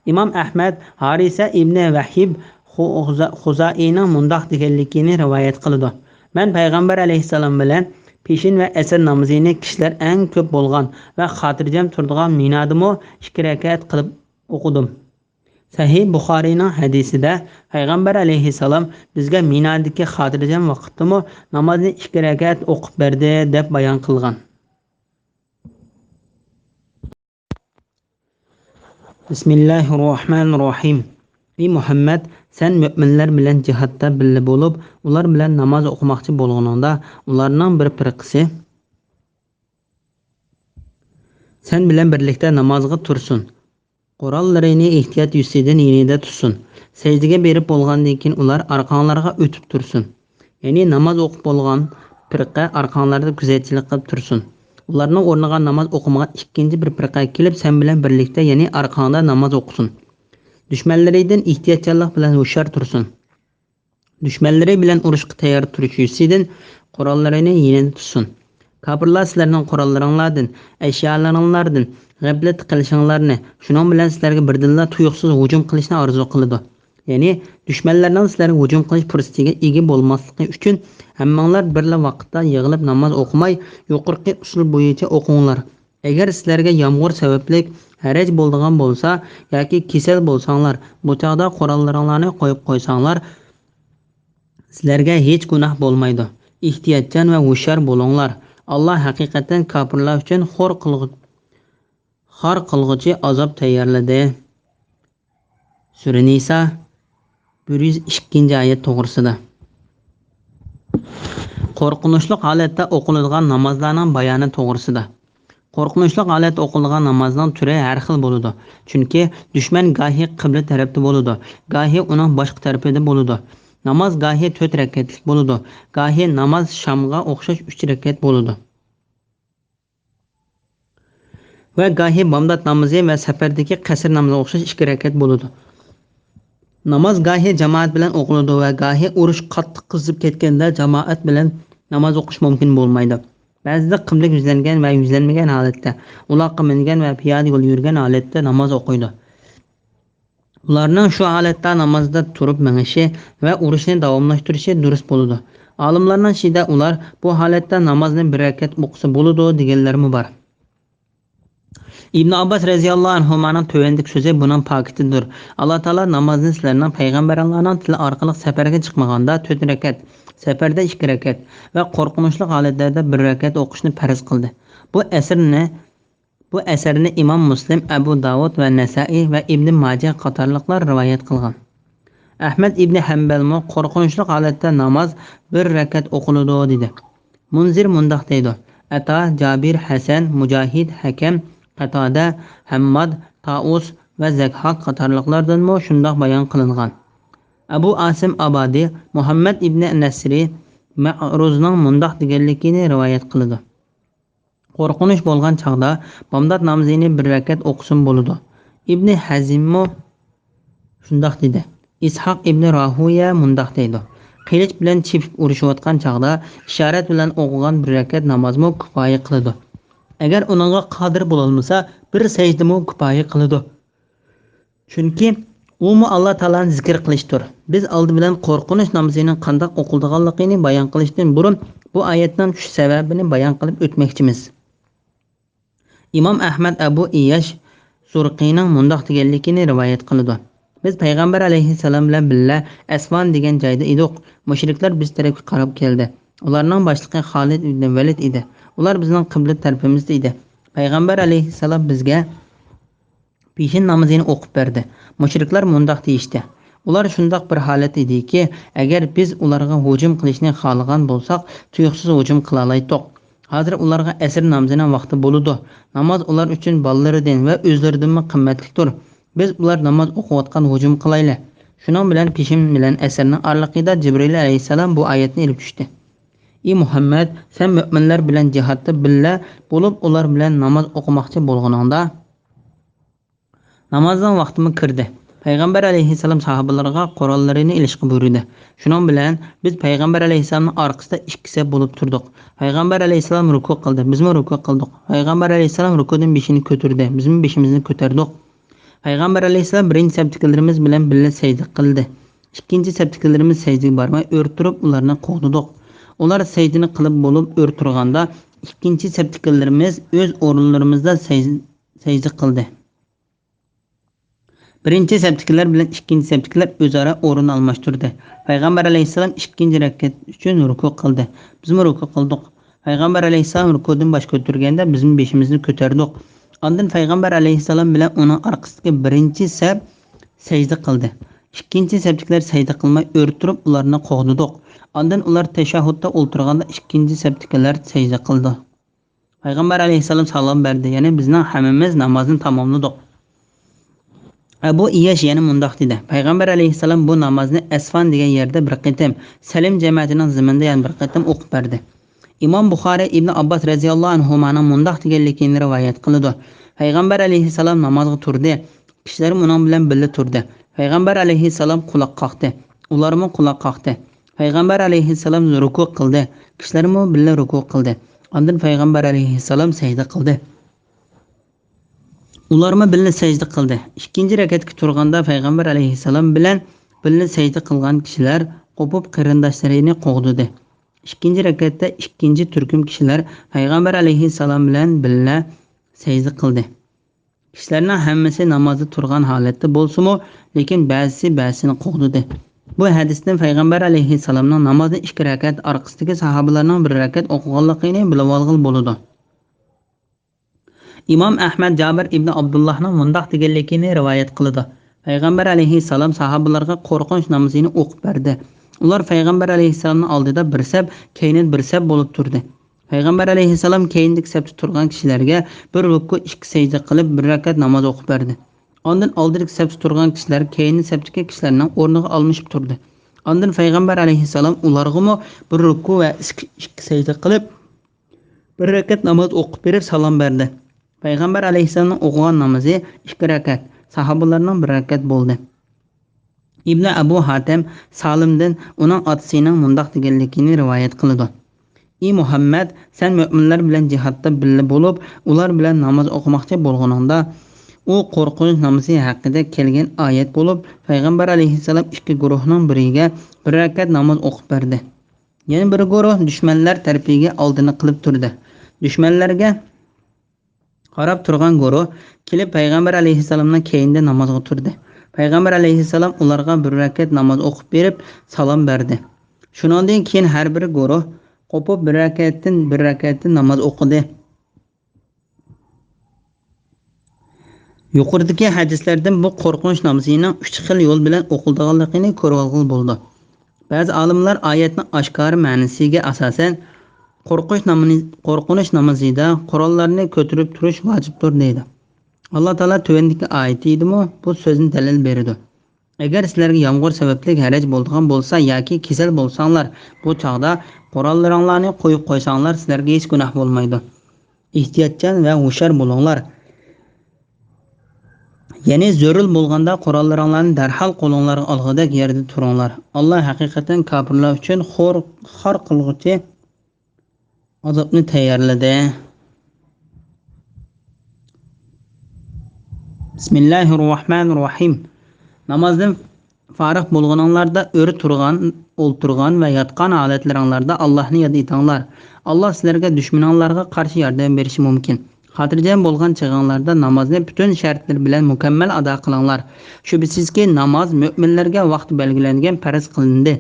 ئىمام ئەھمەد ھارىسە ئىبنى ۋەھىب خۇ-، خۇزا-، خۇزائىنىڭ مۇنداق دېگەنلىكىنى رىۋايەت قىلىدۇ. مەن پەيغەمبەر ئەلەيھىسسالام بىلەن پېشىن ۋە ئەسىر نامىزىنى كىشىلەر ئەڭ كۆپ بولغان ۋە خاتىرجەم تۇرىدىغان مىنادىمۇ ئىككى رەكەت قىلىپ ئوقۇدۇم. سەھىھ بۇخارىينىڭ ھەدىسىدە پەيغەمبەر ئەلەيھىسسالام بىزگە مىنادىكى خاتىرجەم ۋاقىتتىمۇ نامازنى ئىككى رەكەت ئوقۇپ بەردى دەپ بايان قىلغان. بىسمىللاھىررەھمانىررەھىم. ئەي مۇھەممەد، سەن مۆمىنلەر بىلەن جىھادتا بىللە بولۇپ، ئۇلار بىلەن ناماز ئوقۇماقچى بولغىنىڭدا، ئۇلارنىڭ بىر پىرقىسى سەن بىلەن بىرلىكتە نامازغا تۇرسۇن. قوراللىرىنى ئېھتىيات يۈزىسىدىن يېنىدا تۇتسۇن. سەجدىگە بېرىپ بولغاندىن كېيىن ئۇلار ئارقاڭلارغا ئۆتۈپ تۇرسۇن. يەنى ناماز ئوقۇپ بولغان پىرقە ئارقاڭلاردا كۆزەتچىلىك قىلىپ تۇرسۇن. ئۇلارنىڭ ئورنىغا ناماز ئوقۇمىغان ئىككىنچى بىر پىرقە كېلىپ سەن بىلەن بىرلىكتە، يەنى ئارقاڭدا ناماز ئوقۇسۇن. دۈشمەنلىرىدىن ئېھتىياتچانلىق بىلەن ھوشيار تۇرسۇن. دۈشمەنلىرى بىلەن ئۇرۇشقا تەييار تۇرۇش يۈزىسىدىن قوراللىرىنى يېنىدا تۇتسۇن. كاپىرلار سىلەرنىڭ قوراللىرىڭلاردىن، ئەشيالىرىڭلاردىن غەپلەتتە قېلىشىڭلارنى، شۇنىڭ بىلەن سىلەرگە بىردىنلا تۇيۇقسىز ھۇجۇم قىلىشنى ئارزۇ قىلىدۇ. يەنى دۈشمەنلەرنىڭ سىلەرگە ھۇجۇم قىلىش پۇرسىتىگە ئىگە بولماسلىقى ئۈچۈن ھەممىڭلار بىرلا ۋاقىتتا يىغىلىپ ناماز ئوقۇماي، يۇقىرىقى ئۇسۇل بويىچە ئوقۇڭلار. ئەگەر سىلەرگە يامغۇر سەۋەبلىك ھەرەج بولىدىغان بولسا ياكى كېسەل بولساڭلار، بۇ چاغدا قوراللىرىڭلارنى قويۇپ قويساڭلار، سىلەرگە ھېچ گۇناھ بولمايدۇ. ئېھتىياتچان ۋە ھوشيار بولۇڭلار. ئاللا ھەقىقەتەن كاپىرلار ئۈچۈن خور قىلغۇ-، خار قىلغۇچى ئازاب تەييارلىدى. سۈرە نىسا، بىر يۈز ئىككىنچى ئايەت توغرىسىدا. قورقۇنچلۇق ھالەتتە ئوقۇلىدىغان نامازلارنىڭ بايانى توغرىسىدا. قورقۇنچلۇق ھالەتتە ئوقۇلىدىغان نامازنىڭ تۈرى ھەر خىل بولىدۇ. چۈنكى دۈشمەن گاھى قىبلە تەرەپتە بولىدۇ، گاھى ئۇنىڭ باشقا تەرىپىدە بولىدۇ. ناماز گاھى تۆت رەكەتلىك بولىدۇ، گاھى ناماز شامغا ئوخشاش ئۈچ رەكەت بولىدۇ. ۋە گاھى بامدات نامىزى ۋە سەپەردىكى قەسىر نامىزىغا ئوخشاش ئىككى رەكەت بولىدۇ. ناماز گاھى جامائەت بىلەن ئوقۇلىدۇ ۋە گاھى ئۇرۇش قاتتىق قىزىپ كەتكەندە جامائەت بىلەن ناماز ئوقۇش مۇمكىن بولمايدۇ. بەزىدە قىبلىگە يۈزلەنگەن ۋە يۈزلەنمىگەن ھالەتتە، ئۇلاققا مىنگەن ۋە پىيادە يول يۈرگەن ھالەتتە ناماز ئوقۇيدۇ. ئۇلارنىڭ شۇ ھالەتتە نامازدا تۇرۇپ مېڭىشى ۋە ئۇرۇشنى داۋاملاشتۇرۇشى دۇرۇس بولىدۇ. ئالىملارنىڭ ئىچىدە ئۇلار بۇ ھالەتتە نامازنى بىر رەكەت ئوقۇسا بولىدۇ دېگەنلەرمۇ بار. ئىبن ئابباس رەزىياللاھۇ ئەنھۇمانىڭ تۆۋەندىكى سۆزى بۇنىڭ پاكىتىدۇر: ئاللا تائالا نامازنى سىلەرنىڭ پەيغەمبەرلەرنىڭ تىلى ئارقىلىق سەپەرگە چىقمىغاندا تۆت رەكەت، سەپەردە ئىككى رەكەت ۋە قورقۇنچلۇق ھالەتلەردە بىر رەكەت ئوقۇشنى پەرز قىلدى. بۇ ئەسىرنى بۇ ئەسەرنى ئىمام مۇسلىم، ئەبۇ داۋۇد ۋە نەسائىي ۋە ئىبنى ماجە قاتارلىقلار رىۋايەت قىلغان. ئەھمەد ئىبنى ھەمبەلمۇ قورقۇنچلۇق ھالەتتە ناماز بىر رەكەت ئوقۇلىدۇ دېدى. مۇنزىر مۇنداق دەيدۇ: ئەتا، جابىر، ھەسەن، مۇجاھىد، ھەكەم، قەتادە، ھەمماد، تائۇس ۋە زەكھاك قاتارلىقلاردىنمۇ شۇنداق بايان قىلىنغان. ئەبۇ ئاسىم ئابادى مۇھەممەد ئىبنى نەسرى مەئرۇزنىڭ مۇنداق دېگەنلىكىنى رىۋايەت قىلىدۇ: قورقۇنچ بولغان چاغدا بامدات نامىزىنى بىر رەكەت ئوقۇسىمۇ بولىدۇ. ئىبنى ھەزىممۇ شۇنداق دېدى. ئىسھاق ئىبنى راھۇيە مۇنداق دەيدۇ: قىلىچ بىلەن چېپىپ ئۇرۇشۇۋاتقان چاغدا ئىشارەت بىلەن ئوقۇغان بىر رەكەت نامازمۇ كۇپايە قىلىدۇ. ئەگەر ئۇنىڭغا قادىر بولالمىسا، بىر سەجدىمۇ كۇپايە قىلىدۇ. چۈنكى ئۇمۇ ئاللا تائالانى زىكىر قىلىشتۇر. بىز ئالدى بىلەن قورقۇنچ نامىزىنىڭ قانداق ئوقۇلىدىغانلىقىنى بايان قىلىشتىن بۇرۇن، بۇ ئايەتنىڭ چۈشۈش سەۋەبىنى بايان قىلىپ ئۆتمەكچىمىز. ئىمام ئەھمەد ئەبۇ ئىياش زۇرقىنىڭ مۇنداق دېگەنلىكىنى رىۋايەت قىلىدۇ: بىز پەيغەمبەر ئەلەيھىسسالام بىلەن بىللە ئەسۋان دېگەن جايدا ئىدۇق. مۇشرىكلار بىز تەرەپكە قاراپ كەلدى. ئۇلارنىڭ باشلىقى خالىد ئىبن ۋەلىد ئىدى. ئۇلار بىزنىڭ قىبلە تەرىپىمىزدە ئىدى. پەيغەمبەر ئەلەيھىسسالام بىزگە پېشىن نامىزىنى ئوقۇپ بەردى. مۇشرىكلار مۇنداق دېيىشتى: ئۇلار شۇنداق بىر ھالەت ئىدىكى، ئەگەر بىز ئۇلارغا ھۇجۇم قىلىشنى خالىغان بولساق، تۇيۇقسىز ھۇجۇم قىلالايتتۇق. ھازىر ئۇلارغا ئەسىر نامىزىنىڭ ۋاقتى بولىدۇ. ناماز ئۇلار ئۈچۈن بالىلىرىدىن ۋە ئۆزلىرىدىنمۇ قىممەتلىكتۇر. بىز ئۇلار ناماز ئوقۇۋاتقان ھۇجۇم قىلايلى. شۇنىڭ بىلەن پېشىن بىلەن ئەسىرنىڭ ئارىلىقىدا جىبرىئىل ئەلەيھىسسالام بۇ ئايەتنى ئېلىپ چۈشتى. ئى مۇھەممەد، سەن مۆمىنلەر بىلەن جىھادتا بىللە بولۇپ، ئۇلار بىلەن ناماز ئوقۇماقچى بولغىنىڭدا، نامازنىڭ ۋاقتىمۇ كىردى. پەيغەمبەر ئەلەيھىسسالام ساھابىلىرىغا قوراللىرىنى ئېلىشقا بۇيرۇدى. شۇنىڭ بىلەن بىز پەيغەمبەر ئەلەيھىسسالامنىڭ ئارقىسىدا ئىككى سەپ بولۇپ تۇردۇق. پەيغەمبەر ئەلەيھىسسالام رۇكۇ قىلدى، بىزمۇ رۇكۇ قىلدۇق. پەيغەمبەر ئەلەيھىسسالام رۇكۇدىن بېشىنى كۆتۈردى، بىزمۇ بېشىمىزنى كۆتەردۇق. پەيغەمبەر ئەلەيھىسسالام بىرىنچى سەپتىكىلىرىمىز بىلەن بىللە سەجدە قىلدى. ئىككىنچى سەپتىكىلىرىمىز سەجدىگە بارماي ئۆرە تۇرۇپ ئۇلارنى قوغدىدۇق. ئۇلار سەجدىنى قىلىپ بولۇپ ئۆرە تۇرغاندا، ئىككىنچى سەپتىكىلىرىمىز ئۆز ئورۇنلىرىمىزدا سەج-، سەجدە قىلدى. بىرىنچى سەپتىكىلەر بىلەن ئىككىنچى سەپتىكىلەر ئۆزئارا ئورۇن ئالماشتۇردى. پەيغەمبەر ئەلەيھىسسالام ئىككىنچى رەكەت ئۈچۈن رۇكۇ قىلدى. بىزمۇ رۇكۇ قىلدۇق. پەيغەمبەر ئەلەيھىسسالام رۇكۇدىن باش كۆتۈرگەندە، بىزمۇ بېشىمىزنى كۆتەردۇق. ئاندىن پەيغەمبەر ئەلەيھىسسالام بىلەن ئۇنىڭ ئارقىسىدىكى بىرىنچى سەپ سەجدە قىلدى. ئىككىنچى سەپتىكىلەر سەجدە قىلماي ئۆرە تۇرۇپ ئۇلارنى قوغدىدۇق. ئاندىن ئۇلار تەشەھھۇدتا ئولتۇرغاندا ئىككىنچى سەپتىكىلەر سەجدە قىلدى. پەيغەمبەر ئەلەيھىسسالام سالام بەردى، يەنى بىزنىڭ ھەممىمىز نامازنى تاماملىدۇق. ئەبۇ ئىياش يەنە مۇنداق دېدى: پەيغەمبەر ئەلەيھىسسالام بۇ نامازنى ئەسفان دېگەن يەردە بىر قېتىم، سەلىم جەمەتىنىڭ زېمىنىدا يەنە بىر قېتىم ئوقۇپ بەردى. ئىمام بۇخارىي ئىبن ئابباس رەزىياللاھۇ ئەنھۇمانىڭ مۇنداق دېگەنلىكىنى رىۋايەت قىلىدۇ: پەيغەمبەر ئەلەيھىسسالام نامازغا تۇردى، كىشىلەرمۇ ئۇنىڭ بىلەن بىللە تۇردى. پەيغەمبەر ئەلەيھىسسالام قۇلاق قاقتى، ئۇلارمۇ قۇلاق قاقتى. پەيغەمبەر ئەلەيھىسسالام رۇكۇ قىلدى، كىشىلەرمۇ بىللە رۇكۇ قىلدى. ئاندىن پەيغەمبەر ئەلەيھىسسالام سەجدە قىلدى. ئۇلارمۇ بىللە سەجدە قىلدى. ئىككىنچى رەكەتكە تۇرغاندا پەيغەمبەر ئەلەيھىسسالام بىلەن بىللە سەجدە قىلغان كىشىلەر قوپۇپ قېرىنداشلىرىنى قوغدىدى. ئىككىنچى رەكەتتە ئىككىنچى تۈركۈم كىشىلەر پەيغەمبەر ئەلەيھىسسالام بىلەن بىللە سەجدە قىلدى. كىشىلەرنىڭ ھەممىسى نامازدا تۇرغان ھالەتتە بولسىمۇ، لېكىن بەزىسى بەزىسىنى قوغدىدى. بۇ ھەدىستىن پەيغەمبەر ئەلەيھىسسالامنىڭ نامازنى ئىككى رەكەت ئارقىسىدىكى ساھابىلارنىڭ بىر رەكەت ئوقۇغانلىقىنى بىلىۋالغىلى بولىدۇ. ئىمام ئەھمەد جابىر ئىبن ئابدۇللاھنىڭ مۇنداق دېگەنلىكىنى رىۋايەت قىلىدۇ: پەيغەمبەر ئەلەيھىسسالام ساھابىلارغا قورقۇنچ نامىزىنى ئوقۇپ بەردى. ئۇلار پەيغەمبەر ئەلەيھىسسالامنىڭ ئالدىدا بىر سەپ، كەينىدە بىر سەپ بولۇپ تۇردى. پەيغەمبەر ئەلەيھىسسالام كەينىدىكى سەپتە تۇرغان كىشىلەرگە بىر رۇكۇ، ئىككى سەجدە قىلىپ، بىر رەكەت ناماز ئوقۇپ بەردى. ئاندىن ئالدىدىكى سەپتە تۇرغان كىشىلەر كەينى سەپتىكى كىشىلەرنىڭ ئورنىغا ئالمىشىپ تۇردى. ئاندىن پەيغەمبەر ئەلەيھىسسالام ئۇلارغىمۇ بىر رۇكۇ ۋە ئىككى، ئىككى سەجدە قىلىپ، بىر رەكەت ناماز ئوقۇپ بېرىپ سالام بەردى. پەيغەمبەر ئەلەيھىسسالامنىڭ ئوقۇغان نامىزى ئىككى رەكەت، ساھابىلارنىڭ بىر رەكەت بولدى. ئىبنى ئەبۇ ھاتەم سالىمدىن ئۇنىڭ ئاتىسىنىڭ مۇنداق دېگەنلىكىنى رىۋايەت قىلىدۇ: ئى مۇھەممەد، سەن مۆمىنلەر بىلەن جىھادتا بىللە بولۇپ، ئۇلار بىلەن ناماز ئوقۇماقچى بولغىنىڭدا، ئۇ قورقۇنچ نامىزى ھەققىدە كەلگەن ئايەت بولۇپ، پەيغەمبەر ئەلەيھىسسالام ئىككى گۇرۇھنىڭ بىرىگە بىر رەكەت ناماز ئوقۇپ بەردى. يەنە بىر گۇرۇھ دۈشمەنلەر تەرىپىگە ئالدىنى قىلىپ تۇردى. دۈشمەنلەرگە قاراپ تۇرغان گۇرۇھ كېلىپ پەيغەمبەر ئەلەيھىسسالامنىڭ كەينىدە نامازغا تۇردى. پەيغەمبەر ئەلەيھىسسالام ئۇلارغا بىر رەكەت ناماز ئوقۇپ بېرىپ سالام بەردى. شۇنىڭدىن كېيىن ھەر بىر گۇرۇھ قوپۇپ بىر رەكەتتىن، بىر رەكەتتىن ناماز ئوقۇدى. يۇقىرىدىكى ھەدىسلەردىن بۇ قورقۇنچ نامىزىنىڭ ئۈچ خىل يول بىلەن ئوقۇلىدىغانلىقىنى كۆرۈۋالغىلى بولىدۇ. بەزى ئالىملار ئايەتنىڭ ئاشكارا مەنىسىگە ئاساسەن، قورقۇش نامىنى-، قورقۇنچ نامىزىدا قوراللارنى كۆتۈرۈپ تۇرۇش ۋاجىپتۇر دەيدۇ. ئاللا تائالا تۆۋەندىكى ئايىتىدىمۇ بۇ سۆزنى دەلىل بېرىدۇ. ئەگەر سىلەرگە يامغۇر سەۋەبلىك ھەرەج بولىدىغان بولسا ياكى كېسەل بولساڭلار، بۇ چاغدا قوراللىرىڭلارنى قويۇپ قويساڭلار، سىلەرگە ھېچ گۇناھ بولمايدۇ. ئېھتىياتچان ۋە ھوشيار بولۇڭلار. يەنى زۆرۈر بولغاندا قوراللىرىڭلارنى دەرھال قولۇڭلارغا ئالغۇدەك يەردە تۇرۇڭلار. ئاللا ھەقىقەتەن كاپىرلار ئۈچۈن خور-، خار قىلغۇچى ئازابنى تەييارلىدى. بىسمىللاھىررەھمانىررەھىم. نامازدىن فارىغ بولغىنىڭلاردا ئۆرە تۇرغان، ئولتۇرغان ۋە ياتقان ھالەتلىرىڭلاردا ئاللاھنى ياد ئېتىڭلار. ئاللا سىلەرگە دۈشمىنىڭلارغا قارشى ياردەم بېرىشى مۇمكىن. خاتىرجەم بولغان چېغىڭلاردا نامازنى پۈتۈن شەرتلىرى بىلەن مۇكەممەل ئادا قىلىڭلار. شۈبھىسىزكى، ناماز مۆمىنلەرگە ۋاقتى بەلگىلەنگەن پەرز قىلىندى.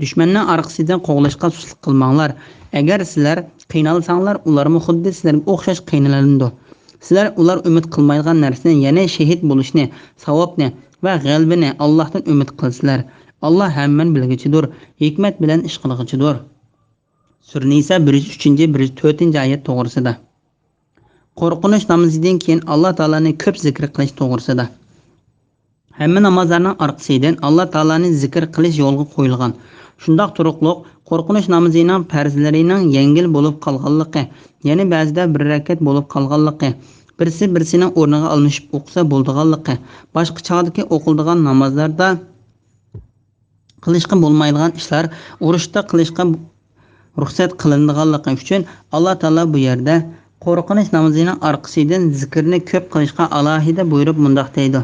دۈشمەننىڭ ئارقىسىدىن قوغلاشقا سۇسلۇق قىلماڭلار. ئەگەر سىلەر قىينالساڭلار، ئۇلارمۇ خۇددى سىلەرگە ئوخشاش قىينىلىدۇ. سىلەر ئۇلار ئۈمىد قىلمايدىغان نەرسىنى، يەنى شېھىت بولۇشنى، ساۋابنى ۋە غەلىبىنى ئاللاھتىن ئۈمىد قىلىسىلەر. ئاللاھ ھەممىنى بىلگۈچىدۇر، ھېكمەت بىلەن ئىش قىلغۇچىدۇر. سۈرە نىسا بىر يۈز ئۈچىنچى، بىر يۈز تۆتىنچى ئايەت توغرىسىدا. قورقۇنچ نامىزىدىن كېيىن ئاللا تائالانى كۆپ زىكىر قىلىش توغرىسىدا. ھەممە نامازلارنىڭ ئارقىسىدىن ئاللا تائالانى زىكىر قىلىش يولغا قويۇلغان. شۇنداق تۇرۇقلۇق قورقۇنچ نامىزىنىڭ پەرزلىرىنىڭ يەڭگىل بولۇپ قالغانلىقى، يەنى بەزىدە بىر رەكەت بولۇپ قالغانلىقى، بىرسى بىرسىنىڭ ئورنىغا ئالمىشىپ ئوقۇسا بولىدىغانلىقى، باشقا چاغدىكى ئوقۇلىدىغان نامازلاردا قىلىشقا بولمايدىغان ئىشلار ئۇرۇشتا قىلىشقا رۇخسەت قىلىنىدىغانلىقى ئۈچۈن، ئاللا تائالا بۇ يەردە قورقۇنچ نامىزىنىڭ ئارقىسىدىن زىكىرنى كۆپ قىلىشقا ئالاھىدە بۇيرۇپ مۇنداق دەيدۇ: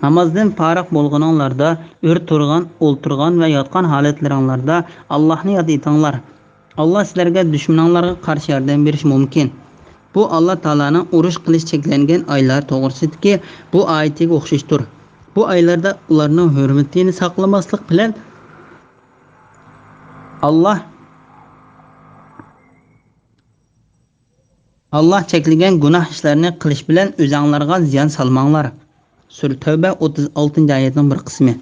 نامازدىن پارىغ بولغىنىڭلاردا ئۆرە تۇرغان، ئولتۇرغان ۋە ياتقان ھالەتلىرىڭلاردا ئاللاھنى ياد ئېتىڭلار. ئاللا سىلەرگە دۈشمىنىڭلارغا قارشى ياردەم بېرىشى مۇمكىن. بۇ ئاللا تائالانىڭ ئۇرۇش قىلىش چەكلەنگەن ئايلار توغرىسىدىكى بۇ ئايىتىگە ئوخشاشتۇر. بۇ ئايلاردا ئۇلارنىڭ ھۆرمىتىنى ساقلىماسلىق بىلەن، ئاللا، ئاللا چەكلىگەن گۇناھ ئىشلارنى قىلىش بىلەن ئۆزەڭلارغا زىيان سالماڭلار. سۈرە تەۋبە ئوتتۇز ئالتىنچى ئايەتنىڭ بىر قىسمى.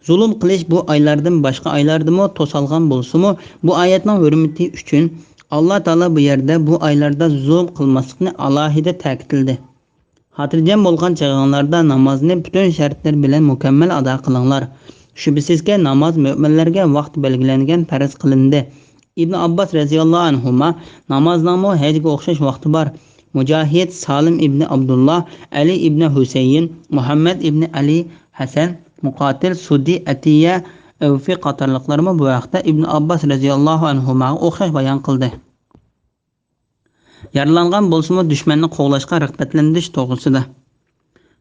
زۇلۇم قىلىش بۇ ئايلاردىن باشقا ئايلاردىمۇ توسالغان بولسىمۇ، بۇ ئايەتنىڭ ھۆرمىتى ئۈچۈن ئاللا تائالا بۇ يەردە بۇ ئايلاردا زۇلۇم قىلماسلىقنى ئالاھىدە تەكىتلىدى. خاتىرجەم بولغان چېغىڭلاردا نامازنى پۈتۈن شەرتلىرى بىلەن مۇكەممەل ئادا قىلىڭلار. شۈبھىسىزكى، ناماز مۆمىنلەرگە ۋاقتى بەلگىلەنگەن پەرز قىلىندى. ئىبن ئابباس رەزىياللاھۇ ئەنھۇما نامازنىڭمۇ ھەجگە ئوخشاش ۋاقتى بار. مۇجاھىد، سالىم ئىبنى ئابدۇللا، ئەلى ئىبنى ھۈسەيىن، مۇھەممەد ئىبنى ئەلى، ھەسەن، مۇقاتىل، سۇددى، ئەتىيە، ئەۋفى قاتارلىقلارمۇ بۇ ھەقتە ئىبن ئابباس رەزىياللاھۇ ئەنھۇماغا ئوخشاش بايان قىلدى. يارىلانغان بولسىمۇ دۈشمەننى قوغلاشقا رىغبەتلەندۈرۈش توغرىسىدا.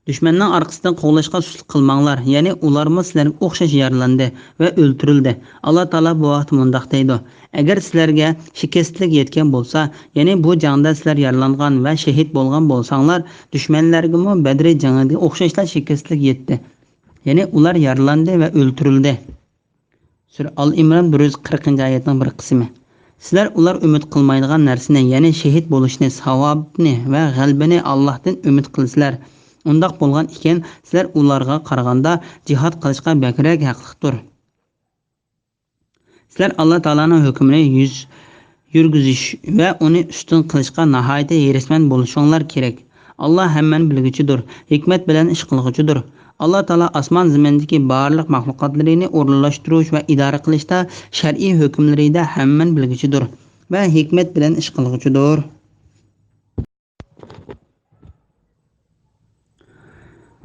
دۈشمەننىڭ ئارقىسىدىن قوغلاشقا سۇسلۇق قىلماڭلار، يەنى ئۇلارمۇ سىلەرگە ئوخشاش يارىلاندى ۋە ئۆلتۈرۈلدى. ئاللا تائالا بۇ ھەقتە مۇنداق دەيدۇ: ئەگەر سىلەرگە شىكەستلىك يەتكەن بولسا، يەنى بۇ جەڭدە سىلەر يارىلانغان ۋە شېھىت بولغان بولساڭلار، دۈشمەنلەرگىمۇ بەدرى جېڭىدە ئوخشاشلا شىكەستلىك يەتتى. يەنى ئۇلار يارىلاندى ۋە ئۆلتۈرۈلدى. سۈرە ئال ئىمران بىر يۈز قىرىقىنچى ئايەتنىڭ بىر قىسمى. سىلەر ئۇلار ئۈمىد قىلمايدىغان نەرسىنى، يەنى شېھىت بولۇشنى، ساۋابنى ۋە غەلىبىنى ئاللاھتىن ئۈمىد قىلىسىلەر. ئۇنداق بولغان ئىكەن، سىلەر ئۇلارغا قارىغاندا جىھاد قىلىشقا بەكرەك ھەقلىقتۇر. سىلەر ئاللا تائالانىڭ ھۆكمىنى يۈز يۈرگۈزۈش ۋە ئۇنى ئۈستۈن قىلىشقا ناھايىتى ھېرىسمەن بولۇشۇڭلار كېرەك. ئاللا ھەممىنى بىلگۈچىدۇر، ھېكمەت بىلەن ئىش قىلغۇچىدۇر. ئاللا تائالا ئاسمان زېمىندىكى بارلىق مەخلۇقاتلىرىنى ئورۇنلاشتۇرۇش ۋە ئىدارە قىلىشتا، شەرئىي ھۆكۈملىرىدە ھەممىنى بىلگۈچىدۇر ۋە ھېكمەت بىلەن ئىش قىلغۇچىدۇر.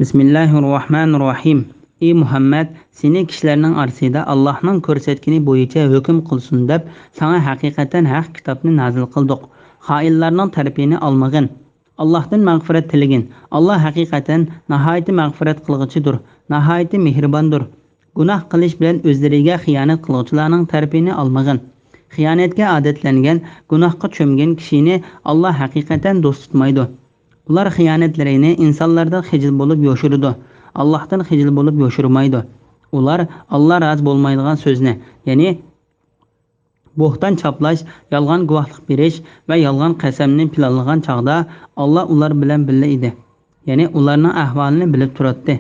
بىسمىللاھىررەھمانىررەھىم. ئى مۇھەممەد، سېنى كىشىلەرنىڭ ئارىسىدا ئاللاھنىڭ كۆرسەتكىنى بويىچە ھۆكۈم قىلسۇن دەپ، ساڭا ھەقىقەتەن ھەق كىتابنى نازىل قىلدۇق. خائىنلارنىڭ تەرىپىنى ئالمىغىن. ئاللاھتىن مەغپىرەت تىلىگىن. ئاللاھ ھەقىقەتەن ناھايىتى مەغپىرەت قىلغۇچىدۇر، ناھايىتى مېھرىباندۇر. گۇناھ قىلىش بىلەن ئۆزلىرىگە خىيانەت قىلغۇچىلارنىڭ تەرىپىنى ئالمىغىن. خىيانەتكە ئادەتلەنگەن، گۇناھقا چۆمگەن كىشىنى ئاللاھ ھەقىقەتەن دوست تۇتمايدۇ. ئۇلار خىيانەتلىرىنى ئىنسانلاردىن خىجىل بولۇپ يوشۇرىدۇ. ئاللاھتىن خىجىل بولۇپ يوشۇرمايدۇ. ئۇلار ئاللاھ رازى بولمايدىغان سۆزنى، يەنى بوھتان چاپلاش، يالغان گۇۋاھلىق بېرىش ۋە يالغان قەسەمنى پىلانلىغان چاغدا، ئاللاھ ئۇلار بىلەن بىللە ئىدى. يەنى ئۇلارنىڭ ئەھۋالىنى بىلىپ تۇراتتى،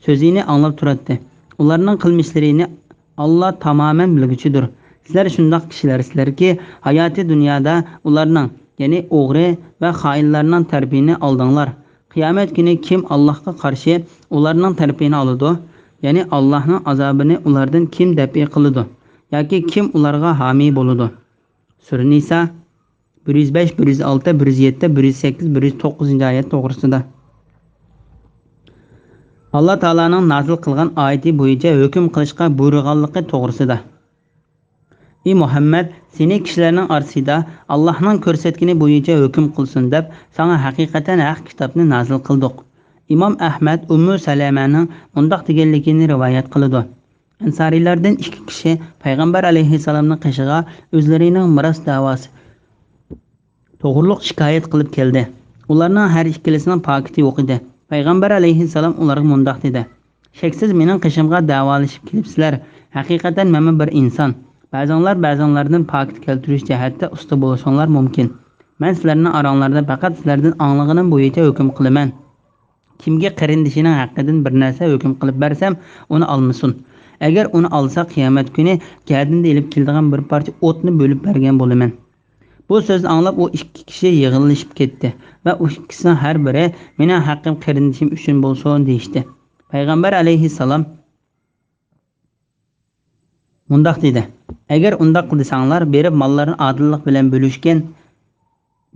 سۆزىنى ئاڭلاپ تۇراتتى. ئۇلارنىڭ قىلمىشلىرىنى ئاللاھ تامامەن بىلگۈچىدۇر. سىلەر شۇنداق كىشىلەرسىلەركى، ھاياتىي دۇنيادا ئۇلارنىڭ، يەنى ئوغرى ۋە خائىنلارنىڭ تەرىپىنى ئالدىڭلار. قىيامەت كۈنى كىم ئاللاھقا قارشى ئۇلارنىڭ تەرىپىنى ئالىدۇ؟ يەنى ئاللاھنىڭ ئازابىنى ئۇلاردىن كىم دەپئى قىلىدۇ؟ ياكى كىم ئۇلارغا ھامىي بولىدۇ؟ سۈرە نىسا، بىر يۈز بەش، بىر يۈز ئالتە، بىر يۈز يەتتە، بىر يۈز سەككىز، بىر يۈز توققۇزىنچى ئايەت توغرىسىدا. ئاللا تائالانىڭ نازىل قىلغان ئايىتى بويىچە ھۆكۈم قىلىشقا بۇيرۇغانلىقى توغرىسىدا. ئى مۇھەممەد، سېنى كىشىلەرنىڭ ئارىسىدا ئاللاھنىڭ كۆرسەتكىنى بويىچە ھۆكۈم قىلسۇن دەپ، ساڭا ھەقىقەتەن ھەق كىتابنى نازىل قىلدۇق. ئىمام ئەھمەد ئۇممۇ سەلەمەنىڭ مۇنداق دېگەنلىكىنى رىۋايەت قىلىدۇ. ئەنسارىيلاردىن ئىككى كىشى پەيغەمبەر ئەلەيھىسسالامنىڭ قېشىغا ئۆزلىرىنىڭ مىراس دەۋاسى توغرۇلۇق شىكايەت قىلىپ كەلدى. ئۇلارنىڭ ھەر ئىككىلىسىنىڭ پاكىتى يوق ئىدى. پەيغەمبەر ئەلەيھىسسالام ئۇلارغا مۇنداق دېدى: شەكسىز مېنىڭ قېشىمغا دەۋالىشىپ كېلىپسىلەر. ھەقىقەتەن مەنمۇ بىر ئىنسان. بەزىڭلار بەزىڭلاردىن پاكىت كەلتۈرۈش جەھەتتە ئۇستا بولۇشۇڭلار مۇمكىن. مەن سىلەرنىڭ ئاراڭلاردا پەقەت سىلەردىن ئاڭلىغىنىم بويىچە ھۆكۈم قىلىمەن. كىمگە قېرىندىشىنىڭ ھەققىدىن بىر نەرسە ھۆكۈم قىلىپ بەرسەم، ئۇنى ئالمىسۇن. ئەگەر ئۇنى ئالسا، قىيامەت كۈنى گەدىنىدە ئېلىپ كېلىدىغان بىر پارچە ئوتنى بۆلۈپ بەرگەن بولىمەن. بۇ سۆزنى ئاڭلاپ، ئۇ ئىككى كىشى يىغلىشىپ كەتتى ۋە ئۇ ئىككىسىنىڭ ھەر بىرى، «مېنىڭ ھەققىم قېرىندىشىم ئۈچۈن بولسۇن» دېيىشتى. پەيغەمبەر ئەلەيھىسسالام مۇنداق دېدى، «ئەگەر ئۇنداق دېسەڭلار، بېرىپ ماللارنى ئادىللىق بىلەن بۆلۈشكەن،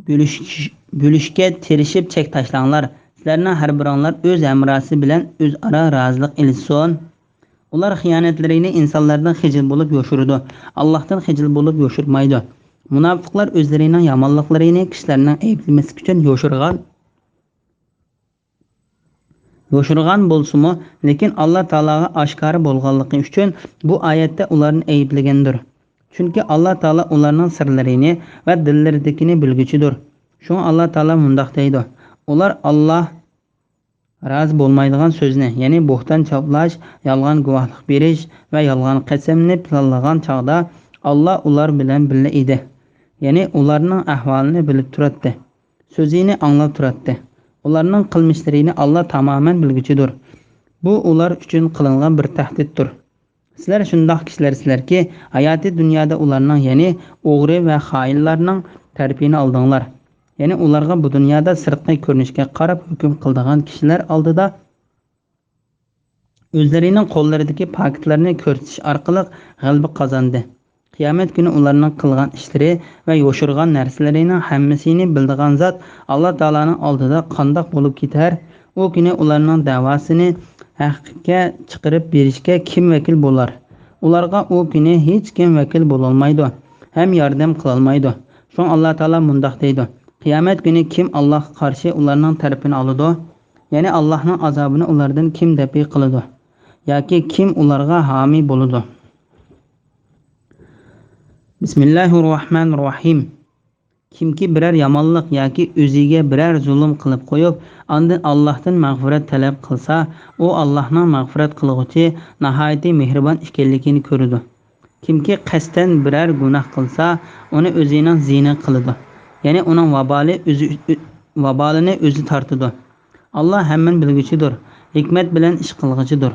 بۆلۈش-، بۆلۈشكە تىرىشىپ چەك تاشلاڭلار. سىلەرنىڭ ھەر بىرىڭلار ئۆز ھەمراھى بىلەن ئۆزئارا رازىلىق ئېلىشسۇن.» ئۇلار خىيانەتلىرىنى ئىنسانلاردىن خىجىل بولۇپ يوشۇرىدۇ، ئاللاھتىن خىجىل بولۇپ يوشۇرمايدۇ. مۇناپىقلار ئۆزلىرىنىڭ يامانلىقلىرىنى كىشىلەرنىڭ ئەيىبلىمەسلىكى ئۈچۈن يوشۇرغان، يوشۇرغان بولسىمۇ، لېكىن ئاللا تائالاغا ئاشكارا بولغانلىقى ئۈچۈن بۇ ئايەتتە ئۇلارنى ئەيىبلىگەندۇر. چۈنكى ئاللا تائالا ئۇلارنىڭ سىرلىرىنى ۋە دىللىرىدىكىنى بىلگۈچىدۇر. شۇڭا ئاللا تائالا مۇنداق دەيدۇ، ئۇلار ئاللا رازى بولمايدىغان سۆزنى، يەنى بوھتان چاپلاش، يالغان گۇۋاھلىق بېرىش ۋە يالغان قەسەمنى پىلانلىغان چاغدا، ئاللا ئۇلار بىلەن بىللە ئىدى. يەنى ئۇلارنىڭ ئەھۋالىنى بىلىپ تۇراتتى. سۆزىنى ئاڭلاپ تۇراتتى. ئۇلارنىڭ قىلمىشلىرىنى ئاللا تامامەن بىلگۈچىدۇر. بۇ ئۇلار ئۈچۈن قىلىنغان بىر تەھدىتتۇر. سىلەر شۇنداق كىشىلەرسىلەركى، ھاياتىي دۇنيادا ئۇلارنىڭ، يەنى ئوغرى ۋە خائىنلارنىڭ تەرىپىنى ئالدىڭلار. يەنى ئۇلارغا بۇ دۇنيادا سىرتقى كۆرۈنۈشكە قاراپ ھۆكۈم قىلىدىغان كىشىلەر ئالدىدا ئۆزلىرىنىڭ قوللىرىدىكى پاكىتلارنى كۆرسىتىش ئارقىلىق غەلىبە قازاندى. قىيامەت كۈنى ئۇلارنىڭ قىلغان ئىشلىرى ۋە يوشۇرغان نەرسىلىرىنىڭ ھەممىسىنى بىلىدىغان زات ئاللا تائالانىڭ ئالدىدا قانداق بولۇپ كېتەر؟ ئۇ كۈنى ئۇلارنىڭ دەۋاسىنى ھەققە چىقىرىپ بېرىشكە كىم ۋەكىل بولار؟ ئۇلارغا ئۇ كۈنى ھېچكىم ۋەكىل بولالمايدۇ ھەم ياردەم قىلالمايدۇ. شۇڭا ئاللا تائالا مۇنداق دەيدۇ، قىيامەت كۈنى كىم ئاللاغا قارشى ئۇلارنىڭ تەرىپىنى ئالىدۇ؟ يەنى ئاللاھنىڭ ئازابىنى ئۇلاردىن كىم دەپئى قىلىدۇ؟ ياكى كىم ئۇلارغا ھامىي بولىدۇ؟ بىسمىللاھىررەھمانىررەھىم. كىمكى بىرەر يامانلىق ياكى ئۆزىگە بىرەر زۇلۇم قىلىپ قويۇپ، ئاندىن ئاللاھتىن مەغپىرەت تەلەپ قىلسا، ئۇ ئاللاھنىڭ مەغپىرەت قىلغۇچى، ناھايىتى مېھرىبان ئىكەنلىكىنى كۆرىدۇ. كىمكى قەستەن بىرەر گۇناھ قىلسا، ئۇنى ئۆزىنىڭ زىيىنى قىلىدۇ. يەنى ئۇنىڭ ۋابالى ئۆزى، ۋابالىنى ئۆزى تارتىدۇ. ئاللا ھەممىنى بىلگۈچىدۇر، ھېكمەت بىلەن ئىش قىلغۇچىدۇر.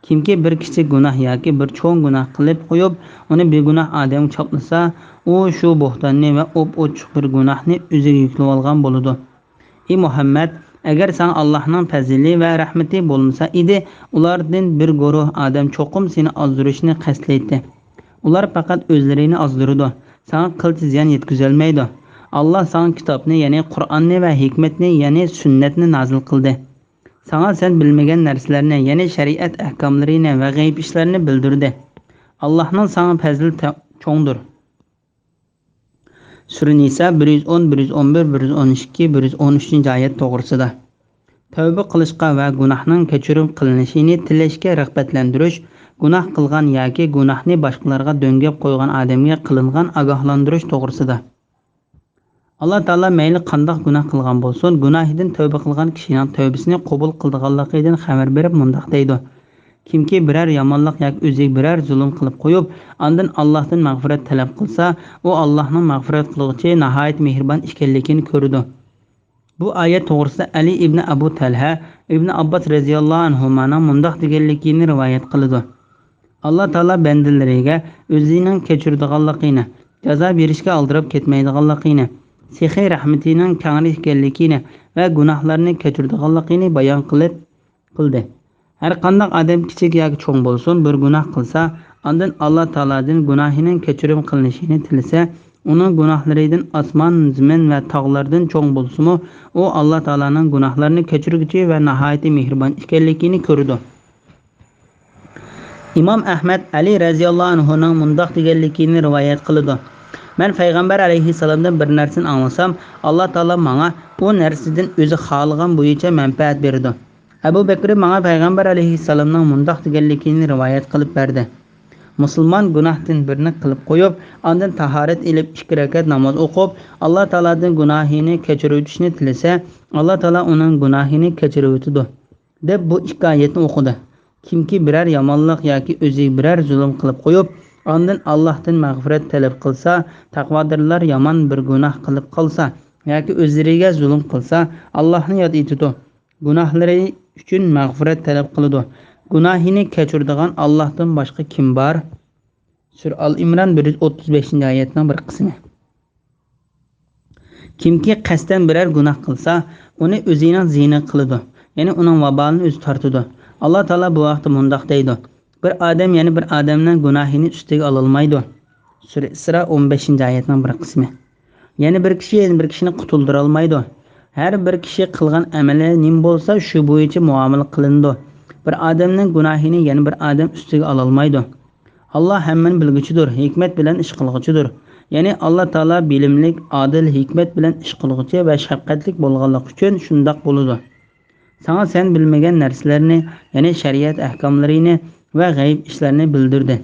كىمكى بىر كىچىك گۇناھ ياكى بىر چوڭ گۇناھ قىلىپ قويۇپ، ئۇنى بىگۇناھ ئادەمگە چاپلىسا، ئۇ شۇ بوھتاننى ۋە ئوپئوچۇق بىر گۇناھنى ئۆزىگە يۈكلىۋالغان بولىدۇ. ئى مۇھەممەد، ئەگەر ساڭا ئاللاھنىڭ پەزلى ۋە رەھمىتى بولمىسا ئىدى، ئۇلاردىن بىر گۇرۇھ ئادەم چوقۇم سېنى ئازدۇرۇشنى قەستلەيتتى. ئۇلار پەقەت ئۆزلىرىنى ئازدۇرىدۇ، ساڭا قىلچە زىيان يەتكۈزەلمەيدۇ. ئاللا ساڭا كىتابنى، يەنى قۇرئاننى ۋە ھېكمەتنى، يەنى سۈننەتنى نازىل قىلدى. ساڭا سەن بىلمىگەن نەرسىلەرنى، يەنى شەرىئەت ئەھكاملىرىنى ۋە غەيىب ئىشلارنى بىلدۈردى. ئاللاھنىڭ ساڭا پەزلى تە-، چوڭدۇر. سۈرە نىسا بىر يۈز ئون، بىر يۈز ئون بىر، بىر يۈز ئون ئىككى، بىر يۈز ئون ئۈچىنچى ئايەت توغرىسىدا. تەۋبە قىلىشقا ۋە گۇناھنىڭ كەچۈرۈم قىلىنىشىنى تىلەشكە رىغبەتلەندۈرۈش، گۇناھ قىلغان ياكى گۇناھنى باشقىلارغا دۆڭگەپ قويغان ئادەمگە قىلىنغان ئاگاھلاندۇرۇش توغرىسىدا. ئاللا تائالا مەيلى قانداق گۇناھ قىلغان بولسۇن، گۇناھىدىن تەۋبە قىلغان كىشىنىڭ تەۋبىسىنى قوبۇل قىلىدىغانلىقىدىن خەۋەر بېرىپ مۇنداق دەيدۇ، كىمكى بىرەر يامانلىق ياكى ئۆزىگە بىرەر زۇلۇم قىلىپ قويۇپ، ئاندىن ئاللاھتىن مەغپىرەت تەلەپ قىلسا، ئۇ ئاللاھنىڭ مەغپىرەت قىلغۇچى، ناھايىتى مېھرىبان ئىكەنلىكىنى كۆرىدۇ. بۇ ئايەت توغرىسىدا ئەلى ئىبنى ئەبۇ تەلھە، ئىبنى ئابباس رەزىياللاھۇ ئەنھۇمانىڭ مۇنداق دېگەنلىكىنى رىۋايەت قىلىدۇ. ئاللا تائالا بەندىلىرىگە ئۆزىنىڭ كەچۈرىدىغانلىقىنى، جازا بېرىشكە ئالدىراپ كەتمەيدىغانلىقىنى، سېخىي رەھمىتىنىڭ كەڭرى ئىكەنلىكىنى ۋە گۇناھلارنى كەچۈرىدىغانلىقىنى بايان قىلىپ، قىلدى. ھەرقانداق ئادەم كىچىك ياكى چوڭ بولسۇن، بىر گۇناھ قىلسا، ئاندىن ئاللا تائالادىن گۇناھىنىڭ كەچۈرۈم قىلىنىشىنى تىلىسە، ئۇنىڭ گۇناھلىرىدىن ئاسمان، زېمىن ۋە تاغلاردىن چوڭ بولسىمۇ، ئۇ ئاللا تائالانىڭ گۇناھلارنى كەچۈرگۈچى ۋە ناھايىتى مېھرىبان ئىكەنلىكىنى كۆرىدۇ. ئىمام ئەھمەد ئەلى رەزىياللاھۇ ئەنھۇنىڭ مۇنداق دېگەنلىكىنى رىۋايەت قىلىدۇ، مەن پەيغەمبەر ئەلەيھىسسالامدىن بىر نەرسىنى ئاڭلىسام، ئاللا تائالا ماڭا ئۇ نەرسىدىن ئۆزى خالىغان بويىچە مەنپەئەت بېرىدۇ. ئەبۇ بەكرى ماڭا پەيغەمبەر ئەلەيھىسسالامنىڭ مۇنداق دېگەنلىكىنى رىۋايەت قىلىپ بەردى، مۇسۇلمان گۇناھتىن بىرنى قىلىپ قويۇپ، ئاندىن تاھارەت ئېلىپ ئىككى رەكەت ناماز ئوقۇپ، ئاللا تائالادىن گۇناھىنى كەچۈرۈۋېتىشنى تىلىسە، ئاللا تائالا ئۇنىڭ گۇناھىنى كەچۈرۈۋېتىدۇ، دەپ بۇ ئىككى ئايەتنى ئوقۇدى. كىمكى بىرەر يامانلىق ياكى ئۆزىگە بىرەر زۇلۇم قىلىپ قويۇپ، ئاندىن ئاللاھتىن مەغپىرەت تەلەپ قىلسا، تەقۋادارلار يامان بىر گۇناھ قىلىپ قالسا ياكى ئۆزلىرىگە زۇلۇم قىلسا، ئاللاھنى ياد ئېتىدۇ. گۇناھلىرى ئۈچۈن مەغپىرەت تەلەپ قىلىدۇ. گۇناھىنى كەچۈرىدىغان ئاللاھتىن باشقا كىم بار؟ سۈرە ئال ئىمران بىر يۈز ئوتتۇز بەشىنچى ئايەتنىڭ بىر قىسمى. كىمكى قەستەن بىرەر گۇناھ قىلسا، ئۇنى ئۆزىنىڭ زىيىنىغا قىلىدۇ، يەنى ئۇنىڭ ۋابالىنى ئۆزى تارتىدۇ. ئاللا تائالا بۇ ھەقتە مۇنداق دەيدۇ: بىر ئادەم يەنە بىر ئادەمنىڭ گۇناھىنى ئۈستىگە ئالالمايدۇ. سۈرە ئىسرا ئون بەشىنچى ئايەتنىڭ بىر قىسمى. يەنە بىر كىشى يەنە بىر كىشىنى قۇتۇلدۇرالمايدۇ. ھەر بىر كىشى قىلغان ئەمىلى نېمە بولسا، شۇ بويىچە مۇئامىلە قىلىنىدۇ. بىر ئادەمنىڭ گۇناھىنى يەنە بىر ئادەم ئۈستىگە ئالالمايدۇ. ئاللا ھەممىنى بىلگۈچىدۇر، ھېكمەت بىلەن ئىش قىلغۇچىدۇر. يەنى ئاللا تائالا بىلىملىك، ئادىل، ھېكمەت بىلەن ئىش قىلغۇچى ۋە شەپقەتلىك بولغانلىقى ئۈچۈن شۇنداق بولىدۇ. ساڭا سەن بىلمىگەن نەرسىلەرنى، يەنى شەرىئەت ئەھكاملىرىنى ۋە غەيىب ئىشلارنى بىلدۈردى.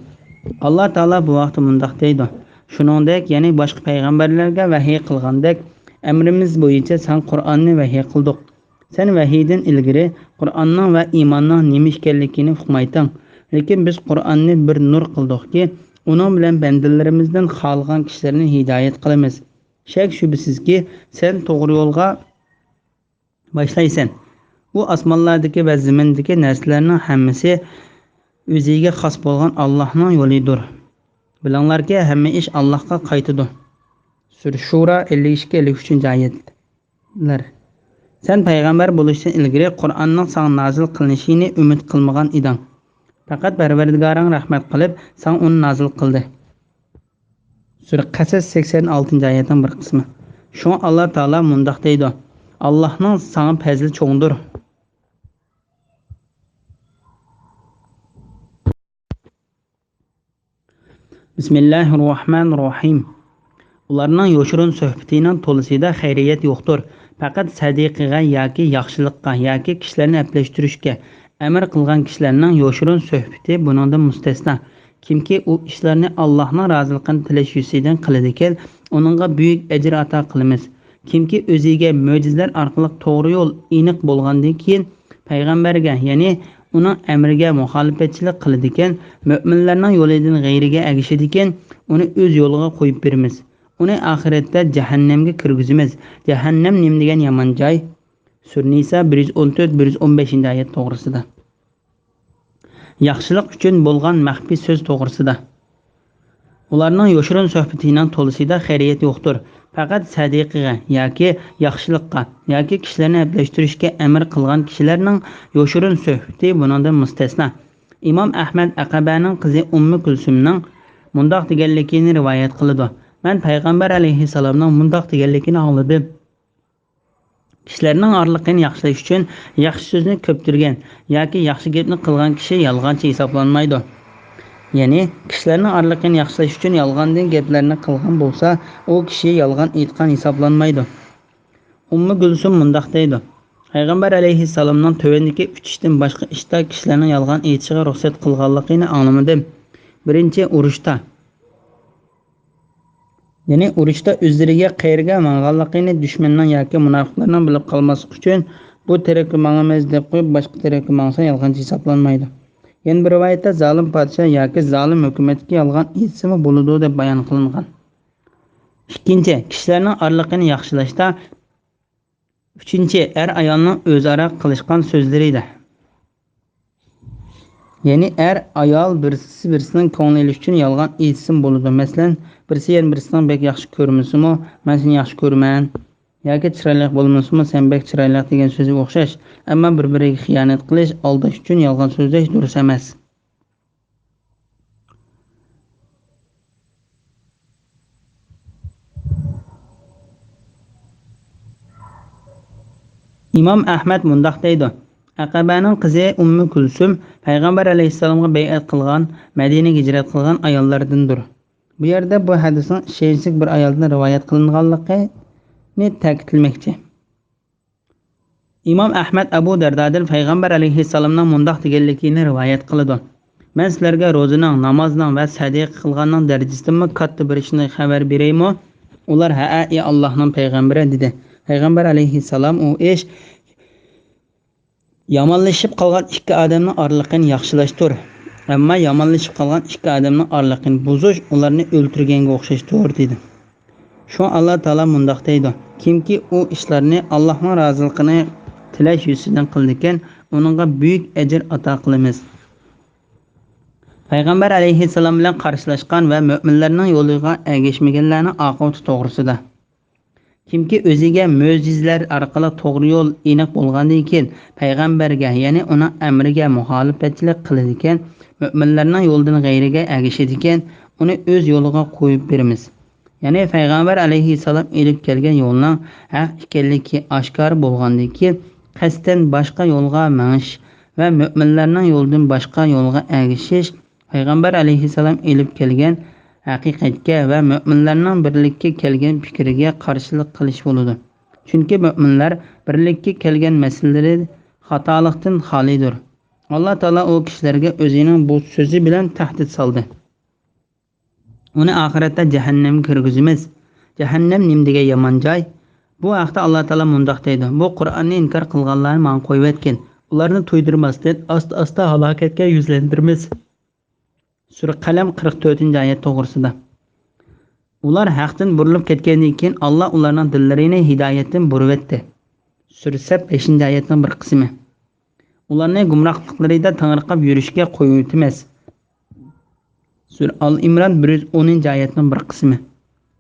ئاللا تائالا بۇ ھەقتە مۇنداق دەيدۇ: شۇنىڭدەك، يەنى باشقا پەيغەمبەرلەرگە ۋەھىي قىلغاندەك، ئەمرىمىز بويىچە ساڭا قۇرئاننى ۋەھىي قىلدۇق. سەن ۋەھىيدىن ئىلگىرى قۇرئاننىڭ ۋە ئىماننىڭ نېمە ئىكەنلىكىنى ئۇقمايتتىڭ. لېكىن بىز قۇرئاننى بىر نۇر قىلدۇقكى، ئۇنىڭ بىلەن بەندىلىرىمىزدىن خالىغان كىشىلەرنى ھىدايەت قىلىمىز. شەك-شۈبھىسىزكى، سەن توغرا يولغا باشلايسەن. ئۇ ئاسمانلاردىكى ۋە زېمىندىكى نەرسىلەرنىڭ ھەممىسى ئۆزىگە خاس بولغان ئاللاھنىڭ يولىدۇر. بىلىڭلاركى، ھەممە ئىش ئاللاھقا قايتىدۇ. سۈرە شۇرا، ئەللىك ئىككى، ئەللىك ئۈچىنچى ئايەتلەر. سەن پەيغەمبەر بولۇشتىن ئىلگىرى قۇرئاننىڭ ساڭا نازىل قىلىنىشىنى ئۈمىد قىلمىغان ئىدىڭ. پەقەت پەرۋەردىگارىڭ رەھمەت قىلىپ، ساڭا ئۇنى نازىل قىلدى. سۈرە قەسەس، سەكسەن ئالتىنچى ئايەتنىڭ بىر قىسمى. شۇڭا ئاللا تائالا مۇنداق دەيدۇ: ئاللاھنىڭ ساڭا پەزلى چوڭدۇر. بىسمىللاھىررەھمانىررەھىم. ئۇلارنىڭ يوشۇرۇن سۆھبىتىنىڭ تولىسىدا خەيرىيەت يوقتۇر. پەقەت سەدىقىگە ياكى ياخشىلىققا ياكى كىشىلەرنى ئەپلەشتۈرۈشكە ئەمر قىلغان كىشىلەرنىڭ يوشۇرۇن سۆھبىتى بۇنىڭدىن مۇستەسنا. كىمكى ئۇ ئىشلارنى ئاللاھنىڭ رازىلىقىنى تىلەش يۈزىسىدىن قىلىدىكەن، ئۇنىڭغا بۈيۈك ئەجىر ئاتا قىلىمىز. كىمكى ئۆزىگە مۆجىزىلەر ئارقىلىق توغرا يول ئېنىق بولغاندىن كېيىن، پەيغەمبەرگە، يەنى ئۇنىڭ ئەمرىگە مۇخالىپەتچىلىك قىلىدىكەن، مۆمىنلەرنىڭ يولىدىن غەيرىگە ئەگىشىدىكەن، ئۇنى ئۆز يولىغا قويۇپ بېرىمىز. ئۇنى ئاخىرەتتە جەھەننەمگە كىرگۈزىمىز. جەھەننەم نېمە دېگەن يامان جاي؟ سۈرە نىسا بىر يۈز ئون تۆت، بىر يۈز ئون بەشىنچى ئايەت توغرىسىدا. ياخشىلىق ئۈچۈن بولغان مەخپىي سۆز توغرىسىدا. ئۇلارنىڭ يوشۇرۇن سۆھبىتىنىڭ تولىسىدا خەيرىيەت يوقتۇر. پەقەت سەدىقىگە ياكى ياخشىلىققا ياكى كىشىلەرنى ئەپلەشتۈرۈشكە ئەمر قىلغان كىشىلەرنىڭ يوشۇرۇن سۆھبىتى بۇنىڭدىن مۇستەسنا. ئىمام ئەھمەد ئەقەبەنىڭ قىزى ئۇممۇ كۈلسۇمنىڭ مۇنداق دېگەنلىكىنى رىۋايەت قىلىدۇ: مەن پەيغەمبەر ئەلەيھىسسالامنىڭ مۇنداق دېگەنلىكىنى ئاڭلىدىم: كىشىلەرنىڭ ئارىلىقىنى ياخشىلاش ئۈچۈن ياخشى سۆزنى كۆپتۈرگەن ياكى ياخشى گەپنى قىلغان كىشى يالغانچى ھېسابلانمايدۇ. يەنى، كىشىلەرنىڭ ئارىلىقىنى ياخشىلاش ئۈچۈن يالغاندىن گەپلەرنى قىلغان بولسا، ئۇ كىشى يالغان ئېيتقان ھېسابلانمايدۇ. ئۇممۇ گۈلسۇم مۇنداق دەيدۇ: پەيغەمبەر ئەلەيھىسسالامنىڭ تۆۋەندىكى ئۈچ ئىشتىن باشقا ئىشتا كىشىلەرنىڭ يالغان ئېيتىشىغا رۇخسەت قىلغانلىقىنى ئاڭلىمىدىم. بىرىنچى، ئۇرۇشتا. يەنى ئۇرۇشتا ئۆزلىرىگە قەيەرگە ماڭغانلىقىنى دۈشمەننىڭ ياكى مۇناپىقلارنىڭ بىلىپ قالماسلىقى ئۈچۈن، بۇ تەرەپكە ماڭىمىز دەپ قويۇپ، باشقا تەرەپكە ماڭسا، يالغانچى ھېسابلانمايدۇ. يەنە بىر رىۋايەتتە، زالىم پادىشاھ ياكى زالىم ھۆكۈمەتكە يالغان ئېيتسىمۇ بولىدۇ، دەپ بايان قىلىنغان. ئىككىنچى، كىشىلەرنىڭ ئارىلىقىنى ياخشىلاشتا. ئۈچىنچى، ئەر-ئايالنىڭ ئۆزئارا قىلىشقان سۆزلىرىدە. يەنى ئەر-ئايال بىرسى-بىرسىنىڭ كۆڭلىنى ئېلىش ئۈچۈن يالغان ئېيتسىمۇ بولىدۇ. مەسىلەن، بىرسى يەنە بىرسىنىڭ بەك ياخشى كۆرمىسىمۇ، مەن سېنى ياخشى كۆرىمەن، ياكى چىرايلىق بولمىسىمۇ، سەن بەك چىرايلىق دېگەن سۆزگە ئوخشاش. ئەمما بىر-بىرىگە خىيانەت قىلىش، ئالداش ئۈچۈن يالغان سۆزلەش دۇرۇس ئەمەس. ئىمام ئەھمەد مۇنداق دەيدۇ: ئەقەبەنىڭ قىزى ئۇممۇ كۈلسۇم پەيغەمبەر ئەلەيھىسسالامغا بەيئەت قىلغان، مەدىنىگە ھىجرەت قىلغان ئاياللاردىندۇر. بۇ يەردە بۇ ھەدىسنىڭ ئىشەنچلىك بىر ئايالدىن رىۋايەت قىلىنغانلىقىنى تەكىتلىمەكچى. ئىمام ئەھمەد ئەبۇ دەردادىن پەيغەمبەر ئەلەيھىسسالامنىڭ مۇنداق دېگەنلىكىنى رىۋايەت قىلىدۇ: مەن سىلەرگە روزىنىڭ، نامازنىڭ ۋە سەدىقە قىلغاننىڭ دەرىجىسىدىنمۇ كاتتا بىر ئىشنى خەۋەر بېرەيمۇ؟ ئۇلار، ھەئە، ئى ئاللاھنىڭ پەيغەمبىرى، دېدى. پەيغەمبەر ئەلەيھىسسالام ئۇ ئىش يامانلىشىپ قالغان ئىككى ئادەمنىڭ ئارىلىقىنى ياخشىلاشتۇر. ئەمما يامانلىشىپ قالغان ئىككى ئادەمنىڭ ئارىلىقىنى بۇزۇش ئۇلارنى ئۆلتۈرگەنگە ئوخشاشتۇر، دېدى. شۇڭا ئاللا تائالا مۇنداق دەيدۇ، كىمكى ئۇ ئىشلارنى ئاللانىڭ رازىلىقىنى تىلەش يۈزىسىدىن قىلىدىكەن، ئۇنىڭغا بۈيۈك ئەجىر ئاتا قىلىمىز. پەيغەمبەر ئەلەيھىسسالام بىلەن قارشىلاشقان ۋە مۆمىنلەرنىڭ يولىغا ئەگەشمىگەنلەرنىڭ ئاقىۋىتى توغرىسىدا. كىمكى ئۆزىگە مۆجىزىلەر ئارقىلىق توغرا يول ئېنىق بولغاندىن كېيىن، پەيغەمبەرگە، يەنى ئۇنىڭ ئەمرىگە مۇخالىپەتچىلىك قىلىدىكەن، مۆمىنلەرنىڭ يولىدىن غەيرىگە ئەگىشىدىكەن، ئۇنى ئۆز يولىغا قويۇپ بېرىمىز. يەنى پەيغەمبەر ئەلەيھىسسالام ئېلىپ كەلگەن يولنىڭ ھەق ئىكەنلىكى ئاشكارا بولغاندىن كېيىن، قەستەن باشقا يولغا مېڭىش ۋە مۆمىنلەرنىڭ يولىدىن باشقا يولغا ئەگىشىش، پەيغەمبەر ئەلەيھىسسالام ئېلىپ كەلگەن ھەقىقەتكە ۋە مۆمىنلەرنىڭ بىرلىككە كەلگەن پىكرىگە قارشىلىق قىلىش بولىدۇ. چۈنكى مۆمىنلەر بىرلىككە كەلگەن مەسىلىلىرى خاتالىقتىن خالىيدۇر. ئاللا تائالا ئۇ كىشىلەرگە ئۆزىنىڭ بۇ سۆزى بىلەن تەھدىت سالدى. ئۇنى ئاخىرەتتە جەھەننەمگە كىرگۈزىمىز. جەھەننەم نېمە دېگەن يامان جاي؟ بۇ ھەقتە ئاللا تائالا مۇنداق دەيدۇ، بۇ قۇرئاننى ئىنكار قىلغانلارنى ماڭا قويۇۋەتكىن. ئۇلارنى تۇيدۇرماستىن ئاستا-ئاستا ھالاكەتكە يۈزلەندۈرىمىز. سۈرە قەلەم قىرىق تۆتىنچى ئايەت توغرىسىدا. ئۇلار ھەقتىن بۇرۇلۇپ كەتكەندىن كېيىن، ئاللا ئۇلارنىڭ دىللىرىنى ھىدايەتتىن بۇرۇۋەتتى. سۈرە سەپ بەشىنچى ئايەتنىڭ بىر قىسمى. ئۇلارنى گۇمراھلىقلىرىدا تېڭىرقاپ يۈرۈشكە قويۇۋېتىمىز. سۈرە ئال ئىمران بىر يۈز ئونىنچى ئايەتنىڭ بىر قىسمى.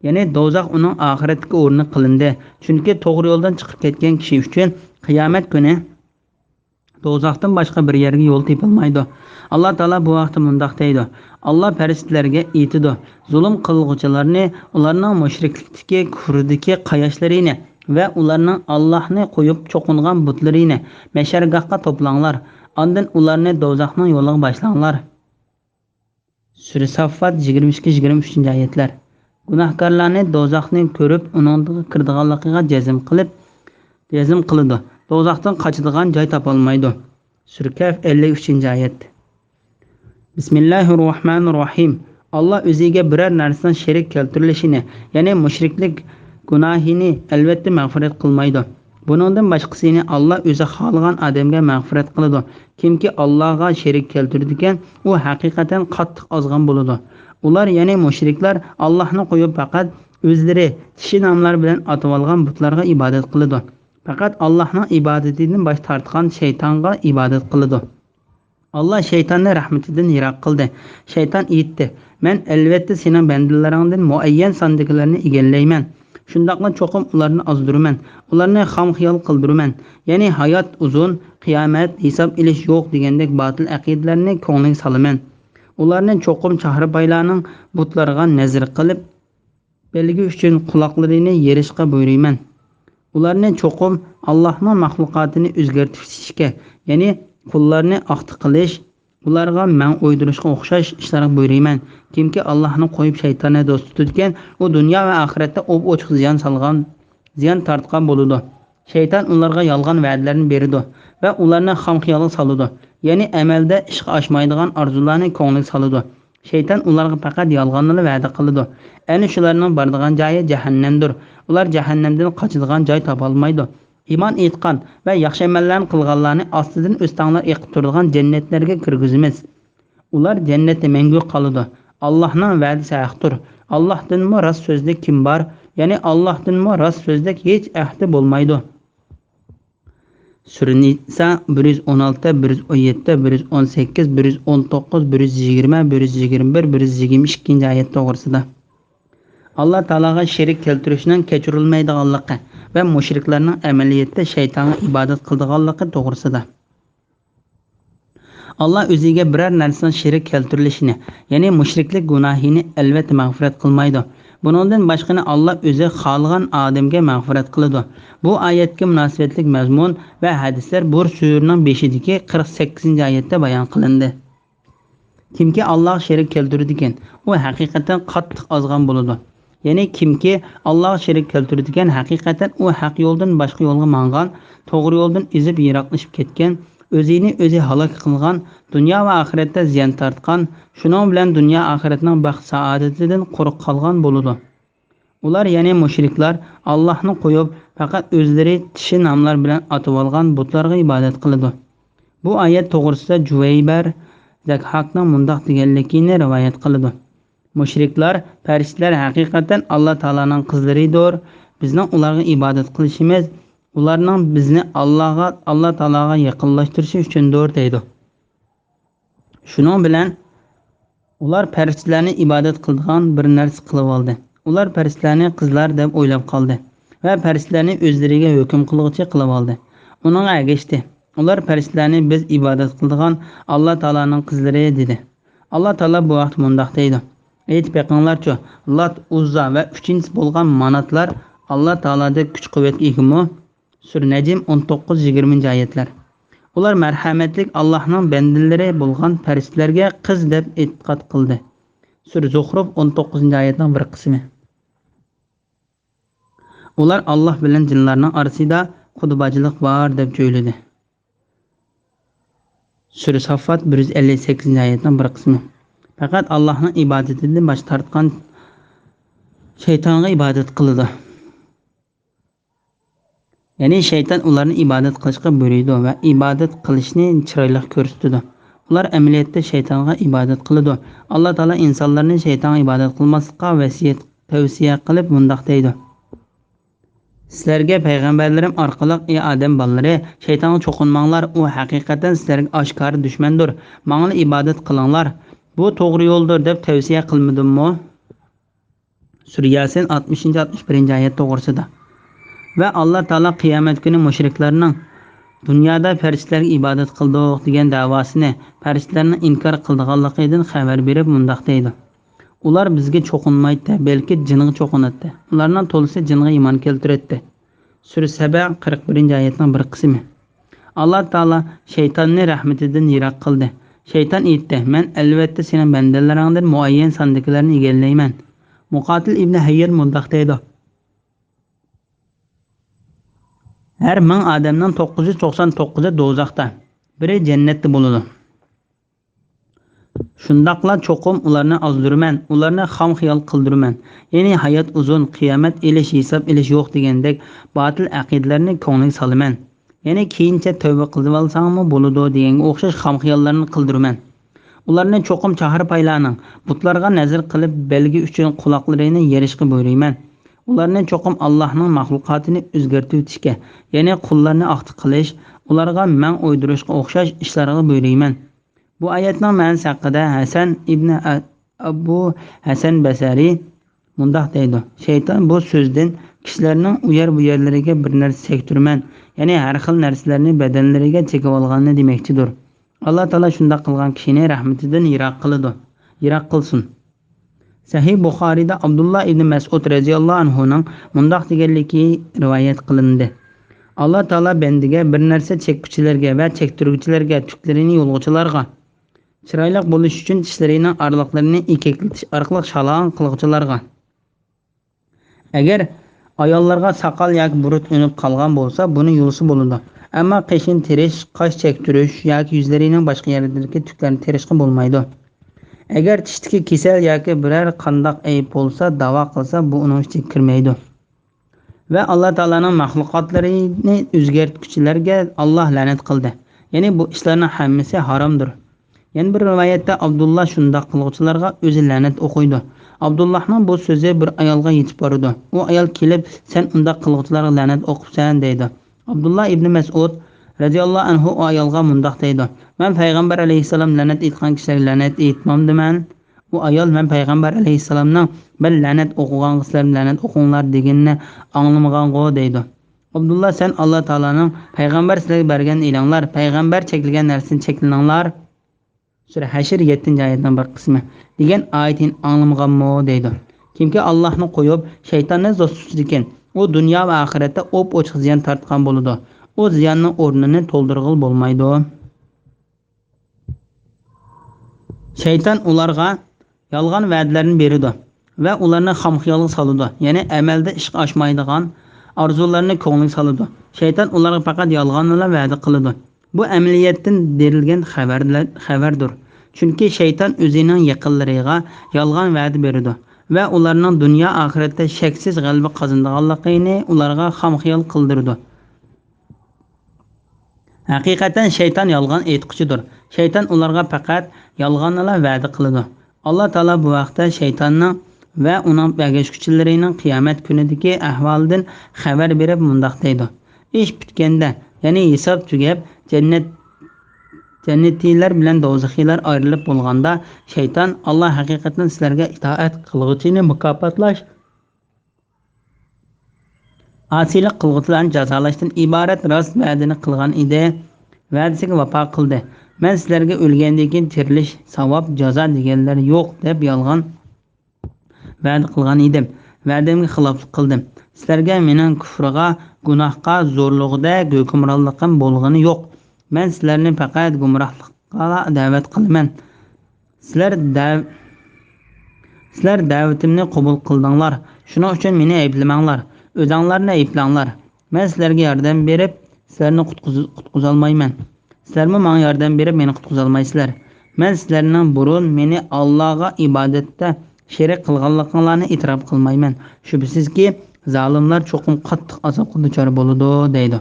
يەنى دوزاخ ئۇنىڭ ئاخىرەتتىكى ئورنى قىلىندى. چۈنكى توغرا يولدىن چىقىپ كەتكەن كىشى ئۈچۈن قىيامەت كۈنى دوزاختىن باشقا بىر يەرگە يول تېپىلمايدۇ. ئاللا تائالا بۇ ھەقتە مۇنداق دەيدۇ، ئاللا پەرىشتىلەرگە ئېيتىدۇ، زۇلۇم قىلغۇچىلارنى، ئۇلارنىڭ مۇشرىكلىكتىكى، كۇفرىدىكى قاياشلىرىنى ۋە ئۇلارنىڭ ئاللاھنى قويۇپ چوقۇنغان بۇتلىرىنى مەشەرگاھقا توپلاڭلار، ئاندىن ئۇلارنى دوزاخنىڭ يولىغا باشلاڭلار. سۈرە ساففات يىگىرمە ئىككى، يىگىرمە ئۈچىنچى ئايەتلەر. گۇناھكارلارنى دوزاخنى كۆرۈپ، ئۇنىڭغا كىرىدىغانلىقىغا جەزم قىلىپ، جەزم قىلىدۇ. دوزاختىن قاچىدىغان جاي تاپالمايدۇ. سۈرە كەھف ئەللىك ئۈچىنچى ئايەت. بىسمىللاھىر راھمانىر راھىم. ئاللا ئۆزىگە بىرەر نەرسىنىڭ شېرىك كەلتۈرۈلۈشىنى، يەنى مۇشرىكلىك گۇناھىنى ئەلۋەتتە مەغپىرەت قىلمايدۇ. بۇنىڭدىن باشقىسىنى ئاللا ئۆزى خالىغان ئادەمگە مەغپىرەت قىلىدۇ. كىمكى ئاللاغا شېرىك كەلتۈرىدىكەن، ئۇ ھەقىقەتەن قاتتىق ئازغان بولىدۇ. ئۇلار، يەنى مۇشرىكلار، ئاللاھنى قويۇپ پەقەت ئۆزلىرى چىشى ناملار بىلەن ئاتىۋالغان بۇتلارغا ئىبادەت قىلىدۇ. پەقەت ئاللاھنىڭ ئىبادىتىدىن باش تارتقان شەيتانغا ئىبادەت قىلىدۇ. ئاللا شەيتاننى رەھمىتىدىن يىراق قىلدى. شەيتان ئېيتتى، مەن ئەلۋەتتە سېنىڭ بەندىلىرىڭدىن مۇئەييەن ساندىكىلەرنى ئىگىلەيمەن. شۇنداقلا چوقۇم ئۇلارنى ئازدۇرىمەن. ئۇلارنى خام خىيال قىلدۇرىمەن. يەنى ھايات ئۇزۇن، قىيامەت، ھېساب ئېلىش يوق دېگەندەك باتىل ئەقىدىلەرنى كۆڭلىگە سالىمەن. ئۇلارنى چوقۇم چاھرىپايلارنىڭ بۇتلىرىغا نەزىر قىلىپ، بەلگە ئۈچۈن قۇلاقلىرىنى يېرىشقا بۇيرۇيمەن. ئۇلارنى چوقۇم ئاللاھنىڭ مەخلۇقاتىنى ئۆزگەرتىشكە، يەنى قۇللارنى ئاختا قىلىش، ئۇلارغا مەڭ ئويدۇرۇشقا ئوخشاش ئىشلارغا بۇيرۇيمەن. كىمكى ئاللاھنى قويۇپ شەيتاننى دوست تۇتىدىكەن، ئۇ دۇنيا ۋە ئاخىرەتتە ئوپئوچۇق زىيان سالغان، زىيان تارتقان بولىدۇ. شەيتان ئۇلارغا يالغان ۋەدىلەرنى بېرىدۇ ۋە ئۇلارنى خام خىيالغا سالىدۇ. يەنى ئەمەلدە ئىشقا ئاشمايدىغان ئارزۇلارنى كۆڭلىگە سالىدۇ. شەيتان ئۇلارغا پەقەت يالغاننىلا ۋەدە قىلىدۇ. ئەنە شۇلارنىڭ بارىدىغان جايى جەھەننەمدۇر. ئۇلار جەھەننەمدىن قاچىدىغان جاي تاپالمايدۇ. ئىمان ئېيتقان ۋە ياخشى ئەمەللەرنى قىلغانلارنى ئاستىدىن ئۆستەڭلار ئېقىپ تۇرىدىغان جەننەتلەرگە كىرگۈزىمىز. ئۇلار جەننەتتە مەڭگۈ قالىدۇ. ئاللاھنىڭ ۋەدىسى ھەقتۇر. ئاللاھتىنمۇ راست سۆزلۈك كىم بار؟ يەنى ئاللاھتىنمۇ راست سۆزلۈك ھېچ ئەھدى بولمايدۇ. سۈرە نىسا بىر يۈز ئون ئالتە، بىر يۈز ئون يەتتە، بىر يۈز ئون سەككىز، بىر يۈز ئون توققۇز، بىر يۈز يىگىرمە، بىر يۈز يىگىرمە بىر، بىر يۈز يىگىرمە ئىككىنچى ئايەت توغرىسىدا. ئاللا تائالاغا شېرىك كەلتۈرۈشنىڭ كەچۈرۈلمەيدىغانلىقى ۋە مۇشرىكلارنىڭ ئەمەلىيەتتە شەيتانغا ئىبادەت قىلىدىغانلىقى توغرىسىدا. ئاللا ئۆزىگە بىرەر نەرسىنىڭ شېرىك كەلتۈرۈلۈشىنى، يەنى مۇشرىكلىك گۇناھىنى ئەلۋەتتە مەغپىرەت قىلمايدۇ. بۇنىڭدىن باشقىنى ئاللا ئۆزى خالىغان ئادەمگە مەغپىرەت قىلىدۇ. بۇ ئايەتكە مۇناسىۋەتلىك مەزمۇن ۋە ھەدىسلەر بۇ سۈرىنىڭ بېشىدىكى قىرىق سەككىزىنچى ئايەتتە بايان قىلىندى. كىمكى ئاللاغا شېرىك كەلتۈرىدىكەن، ئۇ ھەقىقەتەن قاتتىق ئازغان بولىدۇ. يەنى كىمكى ئاللاغا شېرىك كەلتۈرىدىكەن، ھەقىقەتەن ئۇ ھەق يولدىن باشقا يولغا ماڭغان، توغرا يولدىن ئېزىپ يىراقلىشىپ كەتكەن، ئۆزىنى ئۆزى ھالاك قىلغان، دۇنيا ۋە ئاخىرەتتە زىيان تارتقان، شۇنىڭ بىلەن دۇنيا ئاخىرەتنىڭ بەخت سائادىتىدىن قۇرۇق قالغان بولىدۇ. ئۇلار، يەنى مۇشرىكلار، ئاللاھنى قويۇپ، پەقەت ئۆزلىرى چىشى ناملار بىلەن ئاتىۋالغان بۇتلارغا ئىبادەت قىلىدۇ. بۇ ئايەت توغرىسىدا جۇۋەيبەر زەكھاكنىڭ مۇنداق دېگەنلىكىنى رىۋايەت قىلىدۇ: مۇشرىكلار، پەرىشتىلەر ھەقىقەتەن ئاللا تائالانىڭ قىزلىرىدۇر، بىزنىڭ ئۇلارغا ئىبادەت قىلىشىمىز ئۇلارنىڭ بىزنى ئاللاغا، ئاللا تائالاغا يېقىنلاشتۇرۇشى ئۈچۈندۇر، دەيدۇ. شۇنىڭ بىلەن ئۇلار پەرىشتىلەرنى ئىبادەت قىلىدىغان بىر نەرسە قىلىۋالدى. ئۇلار پەرىشتىلەرنى قىزلار دەپ ئويلاپ قالدى ۋە پەرىشتىلەرنى ئۆزلىرىگە ھۆكۈم قىلغۇچى قىلىۋالدى. ئۇنىڭغا ئەگەشتى. ئۇلار پەرىشتىلەرنى بىز ئىبادەت قىلىدىغان ئاللا تائالانىڭ قىزلىرى دېدى. ئاللا تائالا بۇ ھەقتە مۇنداق دەيدۇ: ئېيتىپ بېقىڭلارچۇ، لات، ئۇززا ۋە ئۈچىنچىسى بولغان ماناتلار ئاللا تائالادەك كۈچ-قۇۋۋەتكە ئىگىمۇ؟ سۈرە نەجم، ئون توققۇز، يىگىرمىنچى ئايەتلەر. ئۇلار مەرھەمەتلىك ئاللاھنىڭ بەندىلىرى بولغان پەرىشتىلەرگە قىز دەپ ئېتىقاد قىلدى. سۈرە زۇخرۇف، ئون توققۇزىنچى ئايەتنىڭ بىر قىسمى. ئۇلار ئاللاھ بىلەن جىنلارنىڭ ئارىسىدا قۇدا باجىلىق بار دەپ جۆيلىدى. سۈرە ساففات، بىر يۈز ئەللىك سەككىزىنچى ئايەتنىڭ بىر قىسمى. پەقەت ئاللاھنىڭ ئىبادىتىدىن باش تارتقان شەيتانغا ئىبادەت قىلىدۇ. يەنى شەيتان ئۇلارنى ئىبادەت قىلىشقا بۇيرۇيدۇ ۋە ئىبادەت قىلىشنى چىرايلىق كۆرسىتىدۇ. ئۇلار ئەمەلىيەتتە شەيتانغا ئىبادەت قىلىدۇ. ئاللا تائالا ئىنسانلارنى شەيتانغا ئىبادەت قىلماسلىققا ۋەسىيەت، تەۋسىيە قىلىپ مۇنداق دەيدۇ: سىلەرگە پەيغەمبەرلىرىم ئارقىلىق، ئى ئادەم بالىلىرى، شەيتانغا چوقۇنماڭلار، ئۇ ھەقىقەتەن سىلەرگە ئاشكارا دۈشمەندۇر. ماڭىلا ئىبادەت قىلىڭلار، بۇ توغرا يولدۇر دەپ تەۋسىيە قىلمىدىممۇ؟ سۈرە ياسىن، ئاتمىشىنچى، ئاتمىش بىرىنچى ئايەت توغرىسىدا. ۋە ئاللا تائالا قىيامەت كۈنى مۇشرىكلارنىڭ دۇنيادا پەرىشتىلەرگە ئىبادەت قىلدۇق دېگەن دەۋاسىنى پەرىشتىلەرنىڭ ئىنكار قىلىدىغانلىقىدىن خەۋەر بېرىپ مۇنداق دەيدۇ: ئۇلار بىزگە چوقۇنمايتتى، بەلكى جىنغا چوقۇناتتى. ئۇلارنىڭ تولىسى جىنغا ئىمان كەلتۈرەتتى. سۈرە سەبە، قىرىق بىرىنچى ئايەتنىڭ بىر قىسمى. ئاللا تائالا شەيتاننى رەھمىتىدىن يىراق قىلدى. شەيتان ئېيتتى: مەن ئەلۋەتتە سېنىڭ بەندىلىرىڭدىن مۇئەييەن ساندىكىلەرنى ئىگىلەيمەن. مۇقاتىل ئىبنى ھەييەر مۇنداق دەيدۇ: ھەر مىڭ ئادەمنىڭ توققۇز يۈز توقسان توققۇزى دوزاختا، بىرى جەننەتتە بولىدۇ. شۇنداقلا چوقۇم ئۇلارنى ئازدۇرىمەن، ئۇلارنى خام خىيال قىلدۇرىمەن. يەنى ھايات ئۇزۇن، قىيامەت ئېلىش، ھېساب ئېلىش يوق دېگەندەك باتىل ئەقىدىلەرنى كۆڭلىگە سالىمەن. يەنى كېيىنچە تەۋبە قىلىۋالساڭمۇ بولىدۇ دېگەنگە ئوخشاش خام خىياللارنى قىلدۇرىمەن. ئۇلارنى چوقۇم چاھارپايلارنىڭ، بۇتلارغا نەزىر قىلىپ بەلگە ئۈچۈن قۇلاقلىرىنى يېرىشقا بۇيرۇيمەن. ئۇلارنى چوقۇم ئاللاھنىڭ مەخلۇقاتىنى ئۆزگەرتىۋېتىشكە، يەنى قۇللارنى ئاختا قىلىش، ئۇلارغا مەڭ ئويدۇرۇشقا ئوخشاش ئىشلارغا بۇيرۇيمەن. بۇ ئايەتنىڭ مەنىسى ھەققىدە ھەسەن ئىبنى ئە-، ئەبۇ ھەسەن بەسەرى مۇنداق دەيدۇ: شەيتان بۇ سۆزدىن كىشىلەرنىڭ ئۇ يەر بۇ يەرلىرىگە بىر نەرسە چەكتۈرىمەن، يەنى ھەر خىل نەرسىلەرنى بەدەنلىرىگە چېكىۋالغاننى دېمەكچىدۇر. ئاللا تائالا شۇنداق قىلغان كىشىنى رەھمىتىدىن يىراق قىلىدۇ، يىراق قىلسۇن. سەھىھ بۇخارىدا ئابدۇللا ئىبنى مەسئۇد رەزىياللاھۇ ئەنھۇنىڭ مۇنداق دېگەنلىكى رىۋايەت قىلىندى: ئاللا تائالا بەندىگە بىر نەرسە چەككۈچىلەرگە ۋە چەكتۈرگۈچىلەرگە، تۈكلىرىنى يۇلغۇچىلارغا، چىرايلىق بولۇش ئۈچۈن چىشلىرىنىڭ ئارىلىقلىرىنى ئېكەكلىتىش ئارقىلىق شالاڭ قىلغۇچىلارغا، ئەگەر ئاياللارغا ساقال ياكى بۇرۇت ئۈنۈپ قالغان بولسا، بۇنى يۇلسا بولىدۇ. ئەمما قېشىنى تېرىش، قاش چەكتۈرۈش ياكى يۈزلىرىنىڭ باشقا يەرلىرىدىكى تۈكلەرنى تېرىشقا بولمايدۇ. ئەگەر چىشتىكى كېسەل ياكى بىرەر قانداق ئەيىب بولسا، داۋا قىلسا، بۇ ئۇنىڭ ئىچىگە كىرمەيدۇ. ۋە ئاللا تائالانىڭ مەخلۇقاتلىرىنى ئۆزگەرتكۈچىلەرگە ئاللا لەنەت قىلدى. يەنى بۇ ئىشلارنىڭ ھەممىسى ھارامدۇر. يەنە بىر رىۋايەتتە ئابدۇللا شۇنداق قىلغۇچىلارغا ئۆزى لەنەت ئوقۇيدۇ. ئابدۇللانىڭ بۇ سۆزى بىر ئايالغا يېتىپ بارىدۇ. ئۇ ئايال كېلىپ، سەن ئۇنداق قىلغۇچىلارغا لەنەت ئوقۇپسەن، دەيدۇ. ئابدۇللا ئىبنى مەسئۇد رەزىياللاھۇ ئەنھۇ ئۇ ئايالغا مۇنداق دەيدۇ: مەن پەيغەمبەر ئەلەيھىسسالام لەنەت ئېيتقان كىشىلەرگە لەنەت ئېيتمامدىمەن؟ ئۇ ئايال: مەن پەيغەمبەر ئەلەيھىسسالامنىڭ مەن لەنەت ئوقۇغانغا سىلەرمۇ لەنەت ئوقۇڭلار دېگىنىنى ئاڭلىمىغانغۇ، دەيدۇ. ئابدۇللا: سەن ئاللا تائالانىڭ پەيغەمبەر سىلەرگە بەرگەن ئېلىڭلار، پەيغەمبەر چەكلىگەن نەرسىدىن چەكلىنىڭلار، سۈرە ھەشر، يەتتىنچى ئايەتنىڭ بىر قىسمى، دېگەن ئايىتىنى ئاڭلىمىغانمۇ؟ دەيدۇ. كىمكى ئاللانى قويۇپ، شەيتاننى دوست تۇتىدىكەن، ئۇ دۇنيا ۋە ئاخىرەتتە ئوپئوچۇق زىيان تارتقان بولىدۇ. ئۇ زىياننىڭ ئورنىنى تولدۇرغىلى بولمايدۇ. شەيتان ئۇلارغا يالغان ۋەدىلەرنى بېرىدۇ ۋە ئۇلارنى خام خىيالغا سالىدۇ، يەنى ئەمەلدە ئىشقا ئاشمايدىغان ئارزۇلارنى كۆڭلىگە سالىدۇ. شەيتان ئۇلارغا پەقەت يالغاننىلا ۋەدە قىلىدۇ. بۇ ئەمەلىيەتتىن بېرىلگەن خەۋەرلەر، خەۋەردۇر. چۈنكى شەيتان ئۆزىنىڭ يېقىنلىرىغا يالغان ۋەدە بېرىدۇ ۋە ئۇلارنىڭ دۇنيا ئاخىرەتتە شەكسىز غەلىبە قازىنىدىغانلىقىنى ئۇلارغا خام خىيال قىلدۇرىدۇ. ھەقىقەتەن شەيتان يالغان ئېيتقۇچىدۇر. شەيتان ئۇلارغا پەقەت يالغاننىلا ۋەدە قىلىدۇ. ئاللا تائالا بۇ ھەقتە شەيتاننىڭ ۋە ئۇنىڭ ئەگەشكۈچىلىرىنىڭ قىيامەت كۈنىدىكى ئەھۋالىدىن خەۋەر بېرىپ مۇنداق دەيدۇ: ئىش پۈتكەندە، يەنى ھېساب تۈگەپ، جەننەت، جەننىتىيلەر بىلەن دوزىخىيلار ئايرىلىپ بولغاندا، شەيتان: «ئاللا ھەقىقەتەن سىلەرگە ئىتائەت قىلغۇچىنى مۇكاپاتلاش، ئاسىيلىق قىلغۇچىلارنى جازالاشتىن ئىبارەت راست ۋەدىنى قىلغان ئىدى. ۋەدىسىگە ۋاپا قىلدى. مەن سىلەرگە ئۆلگەندىن كېيىن تىرىلىش، ساۋاب، جازا دېگەنلەر يوق دەپ يالغان ۋەدە قىلغان ئىدىم. ۋەدەمگە خىلاپلىق قىلدىم. سىلەرگە مېنىڭ كۇفرىغا، گۇناھقا، زورلۇقىدەك ھۆكۈمرانلىقىم بولغىنى يوق. مەن سىلەرنى پەقەت گۇمراھلىققا دەۋەت قىلىمەن. سىلەر دەۋ-، سىلەر دەۋىتىمنى قوبۇل قىلدىڭلار. شۇنىڭ ئۈچۈن مېنى ئەيىبلىمەڭلار. ئۆزەڭلارنى ئەيىبلەڭلار. مەن سىلەرگە ياردەم بېرىپ، سىلەرنى قۇتقۇز-، قۇتقۇزالمايمەن. سىلەرمۇ ماڭا ياردەم بېرىپ، مېنى قۇتقۇزالمايسىلەر. مەن سىلەرنىڭ بۇرۇن مېنى ئاللاغا ئىبادەتتە شېرىك قىلغانلىقىڭلارنى ئېتىراپ قىلمايمەن. شۈبھىسىزكى، زالىملار چوقۇم قاتتىق ئازابقا دۇچار بولىدۇ» دەيدۇ.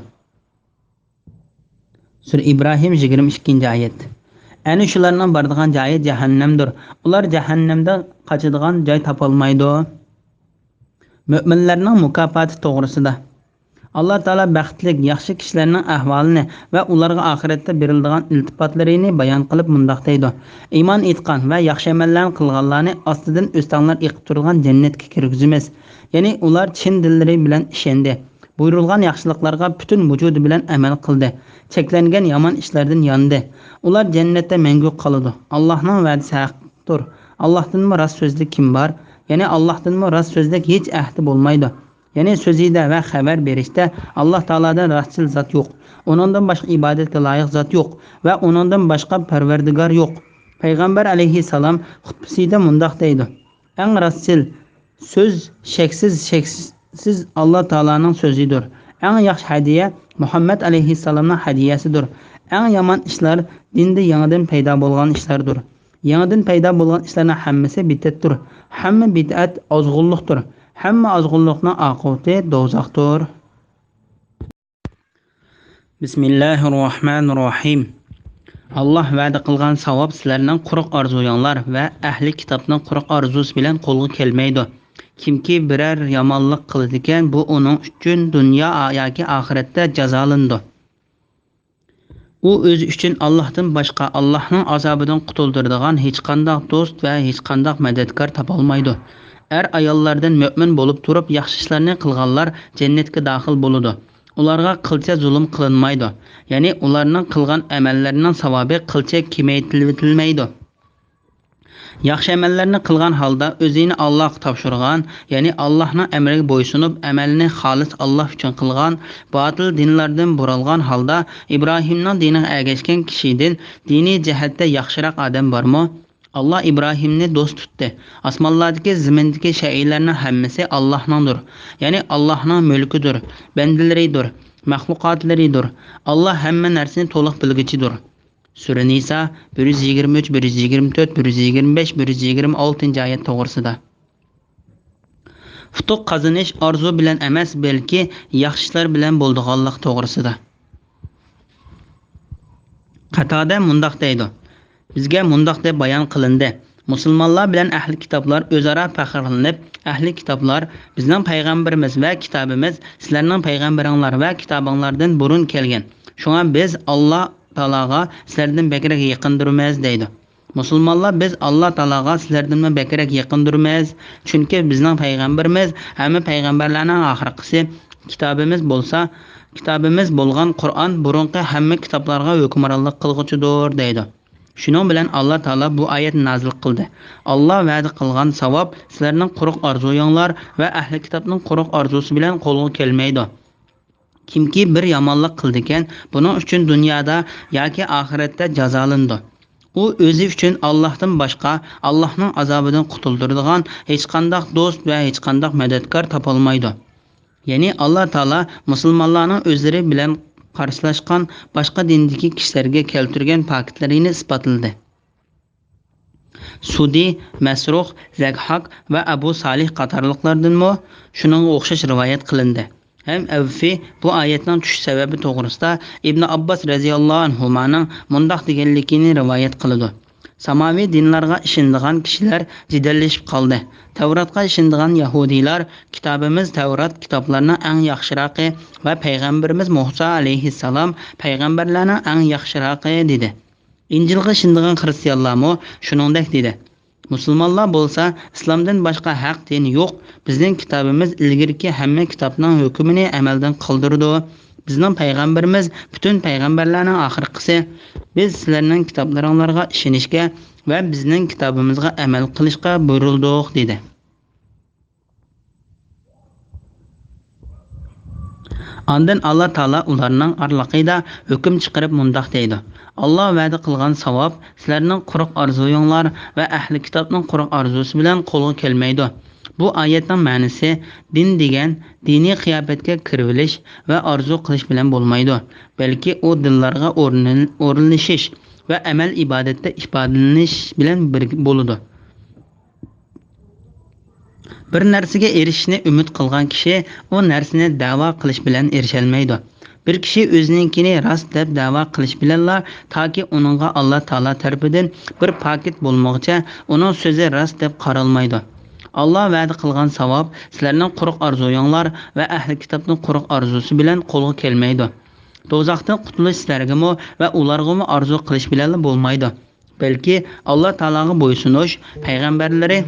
سۈرە ئىبراھىم، يىگىرمە ئىككىنچى ئايەت. ئەنە شۇلارنىڭ بارىدىغان جايى جەھەننەمدۇر. ئۇلار جەھەننەمدە قاچىدىغان جاي تاپالمايدۇ. مۆمىنلەرنىڭ مۇكاپاتى توغرىسىدا. ئاللا تائالا بەختلىك، ياخشى كىشىلەرنىڭ ئەھۋالىنى ۋە ئۇلارغا ئاخىرەتتە بېرىلىدىغان ئىلتىپاتلىرىنى بايان قىلىپ مۇنداق دەيدۇ: ئىمان ئېيتقان ۋە ياخشى ئەمەللەرنى قىلغانلارنى ئاستىدىن ئۆستەڭلار ئېقىپ تۇرىدىغان جەننەتكە كىرگۈزىمىز. يەنى ئۇلار چىن دىللىرى بىلەن ئىشەندى. بۇيرۇلغان ياخشىلىقلارغا پۈتۈن ۋۇجۇدى بىلەن ئەمەل قىلدى. چەكلەنگەن يامان ئىشلاردىن ياندى. ئۇلار جەننەتتە مەڭگۈ قالىدۇ. ئاللاھنىڭ ۋەدىسى ھەقتۇر. ئاللاھتىنمۇ راست سۆزلۈك كىم بار؟ يەنى ئاللاھتىنمۇ راست سۆزلۈك ھېچ ئەھدى بولمايدۇ. يەنى سۆزىدە ۋە خەۋەر بېرىشتە ئاللاھ تائالادىن راستچىل زات يوق. ئۇنىڭدىن باشقا ئىبادەتكە لايىق زات يوق ۋە ئۇنىڭدىن باشقا پەرۋەردىگار يوق. پەيغەمبەر ئەلەيھىسسالام خۇتبىسىدە مۇنداق دەيدۇ: ئەڭ راستچىل سۆز شەكسىز، شەكسىز ئاللا تائالانىڭ سۆزىدۇر. ئەڭ ياخشى ھەدىيە مۇھەممەد ئەلەيھىسسالامنىڭ ھەدىيەسىدۇر. ئەڭ يامان ئىشلار دىندا يېڭىدىن پەيدا بولغان ئىشلاردۇر. يېڭىدىن پەيدا بولغان ئىشلارنىڭ ھەممىسى بىدئەتتۇر. ھەممە بىدئەت ئازغۇنلۇقتۇر. ھەممە ئازغۇنلۇقنىڭ ئاقىۋىتى دوزاختۇر. بىسمىللاھىررەھمانىررەھىم. ئاللاھ ۋەدە قىلغان ساۋاب سىلەرنىڭ قۇرۇق ئارزۇيۇڭلار ۋە ئەھلى كىتابنىڭ قۇرۇق ئارزۇسى بىلەن قولغا كەلمەيدۇ. كىمكى بىرەر يامانلىق قىلىدىكەن، بۇ ئۇنىڭ ئۈچۈن دۇنيا ياكى ئاخىرەتتە جازالىنىدۇ. ئۇ ئۆزى ئۈچۈن ئاللاھتىن باشقا، ئاللاھنىڭ ئازابىدىن قۇتۇلدۇرىدىغان ھېچقانداق دوست ۋە ھېچقانداق مەدەتكار تاپالمايدۇ. ئەر-ئاياللاردىن مۆمىن بولۇپ تۇرۇپ ياخشى ئىشلارنى قىلغانلار جەننەتكە داخىل بولىدۇ. ئۇلارغا قىلچە زۇلۇم قىلىنمايدۇ. يەنى ئۇلارنىڭ قىلغان ئەمەللىرىنىڭ ساۋابى قىلچە كېمەيتىلىۋېتىلمەيدۇ. ياخشى ئەمەللەرنى قىلغان ھالدا ئۆزىنى ئاللاھقا تاپشۇرغان، يەنى ئاللاھنىڭ ئەمرىگە بويسۇنۇپ، ئەمەلنى خالىس ئاللاھ ئۈچۈن قىلغان، باتىل دىنلاردىن بۇرالغان ھالدا ئىبراھىمنىڭ دىنىغا ئەگەشكەن كىشىدىن دىنىي جەھەتتە ياخشىراق ئادەم بارمۇ؟ ئاللاھ ئىبراھىمنى دوست تۇتتى. ئاسمانلاردىكى، زېمىندىكى شەيئىلەرنىڭ ھەممىسى ئاللاھنىڭدۇر. يەنى ئاللاھنىڭ مۈلكىدۇر، بەندىلىرىدۇر، مەخلۇقاتلىرىدۇر. ئاللاھ ھەممە نەرسىنى تولۇق بىلگۈچىدۇر. سۈرە نىسا، بىر يۈز يىگىرمە ئۈچ، بىر يۈز يىگىرمە تۆت، بىر يۈز يىگىرمە بەش، بىر يۈز يىگىرمە ئالتىنچى ئايەت توغرىسىدا. ئۇتۇق قازىنىش ئارزۇ بىلەن ئەمەس، بەلكى ياخشى ئىشلار بىلەن بولىدىغانلىق توغرىسىدا. قاتادە مۇنداق دەيدۇ: بىزگە مۇنداق دەپ بايان قىلىندى: مۇسۇلمانلار بىلەن ئەھلى كىتابلار ئۆزئارا پەخىرلىنىپ، ئەھلى كىتابلار: «بىزنىڭ پەيغەمبىرىمىز ۋە كىتابىمىز سىلەرنىڭ پەيغەمبىرىڭلار ۋە كىتابىڭلاردىن بۇرۇن كەلگەن. شۇڭا بىز ئاللا تائالاغا سىلەردىن بەكرەك يېقىندۇرمىز» دەيدۇ. مۇسۇلمانلار: «بىز ئاللا تائالاغا سىلەردىنمۇ بەكرەك يېقىندۇرمىز، چۈنكى بىزنىڭ پەيغەمبىرىمىز ھەممە پەيغەمبەرلەرنىڭ ئاخىرقىسى، كىتابىمىز بولسا، كىتابىمىز بولغان قۇرئان بۇرۇنقى ھەممە كىتابلارغا ھۆكۈمرانلىق قىلغۇچىدۇر» دەيدۇ. شۇنىڭ بىلەن ئاللا تائالا بۇ ئايەتنى نازىل قىلدى: ئاللا ۋەدە قىلغان ساۋاب سىلەرنىڭ قۇرۇق ئارزۇيۇڭلار ۋە ئەھلى كىتابنىڭ قۇرۇق ئارزۇسى بىلەن قولغا كەلمەيدۇ. كىمكى بىر يامانلىق قىلىدىكەن، بۇنىڭ ئۈچۈن دۇنيادا ياكى ئاخىرەتتە جازالىنىدۇ. ئۇ ئۆزى ئۈچۈن ئاللاھتىن باشقا، ئاللاھنىڭ ئازابىدىن قۇتۇلدۇرىدىغان ھېچقانداق دوست ۋە ھېچقانداق مەدەتكار تاپالمايدۇ. يەنى ئاللا تائالا مۇسۇلمانلارنىڭ ئۆزلىرى بىلەن قارشىلاشقان باشقا دىندىكى كىشىلەرگە كەلتۈرگەن پاكىتلىرىنى ئىسپاتلىدى. سۇدى، مەسرۇق، زەكھاك ۋە ئەبۇ سالىھ قاتارلىقلاردىنمۇ شۇنىڭغا ئوخشاش رىۋايەت قىلىندى. ھەم ئەۋفى بۇ ئايەتنىڭ چۈشۈش سەۋەبى توغرىسىدا ئىبن ئابباس رەزىياللاھۇ ئەنھۇمانىڭ مۇنداق دېگەنلىكىنى رىۋايەت قىلىدۇ: ساماۋى دىنلارغا ئىشىنىدىغان كىشىلەر جېدەللىشىپ قالدى. تەۋراتقا ئىشىنىدىغان يەھۇدىيلار: «كىتابىمىز تەۋرات كىتابلارنىڭ ئەڭ ياخشىراقى ۋە پەيغەمبىرىمىز مۇسا ئەلەيھىسسالام پەيغەمبەرلەرنىڭ ئەڭ ياخشىراقى» دېدى. ئىنجىلغا ئىشىنىدىغان خىرىستىيانلارمۇ شۇنىڭدەك دېدى. مۇسۇلمانلار بولسا: «ئىسلامدىن باشقا ھەق دىن يوق، بىزنىڭ كىتابىمىز ئىلگىرىكى ھەممە كىتابنىڭ ھۆكمىنى ئەمەلدىن قالدۇرىدۇ. بىزنىڭ پەيغەمبىرىمىز پۈتۈن پەيغەمبەرلەرنىڭ ئاخىرقىسى. بىز سىلەرنىڭ كىتابلىرىڭلارغا ئىشىنىشكە ۋە بىزنىڭ كىتابىمىزغا ئەمەل قىلىشقا بۇيرۇلدۇق» دېدى. ئاندىن ئاللا تائالا ئۇلارنىڭ ئارىلىقىدا ھۆكۈم چىقىرىپ مۇنداق دەيدۇ: «ئاللا ۋەدە قىلغان ساۋاب سىلەرنىڭ قۇرۇق ئارزۇيۇڭلار ۋە ئەھلى كىتابنىڭ قۇرۇق ئارزۇسى بىلەن قولغا كەلمەيدۇ.» بۇ ئايەتنىڭ مەنىسى: دىن دېگەن دىنىي قىياپەتكە كىرىۋېلىش ۋە ئارزۇ قىلىش بىلەن بولمايدۇ، بەلكى ئۇ دىللارغا ئورنىل-، ئورۇنلىشىش ۋە ئەمەل ئىبادەتتە ئىپادىلىنىش بىلەن بىر بولىدۇ. بىر نەرسىگە ئېرىشىشنى ئۈمىد قىلغان كىشى ئۇ نەرسىنى دەۋا قىلىش بىلەن ئېرىشەلمەيدۇ. بىر كىشى ئۆزىنىڭكىنى راست دەپ دەۋا قىلىش بىلەنلا تاكى ئۇنىڭغا ئاللا تائالا تەرىپىدىن بىر پاكىت بولمىغۇچە ئۇنىڭ سۆزى راست دەپ قارالمايدۇ. ئاللا ۋەدە قىلغان ساۋاب سىلەرنىڭ قۇرۇق ئارزۇيۇڭلار ۋە ئەھلى كىتابنىڭ قۇرۇق ئارزۇسى بىلەن قولغا كەلمەيدۇ. دوزاختىن قۇتۇلۇش سىلەرگىمۇ ۋە ئۇلارغىمۇ ئارزۇ قىلىش بىلەنلا بولمايدۇ. بەلكى ئاللا تائالاغا بويسۇنۇش، پەيغەمبەرلىرى،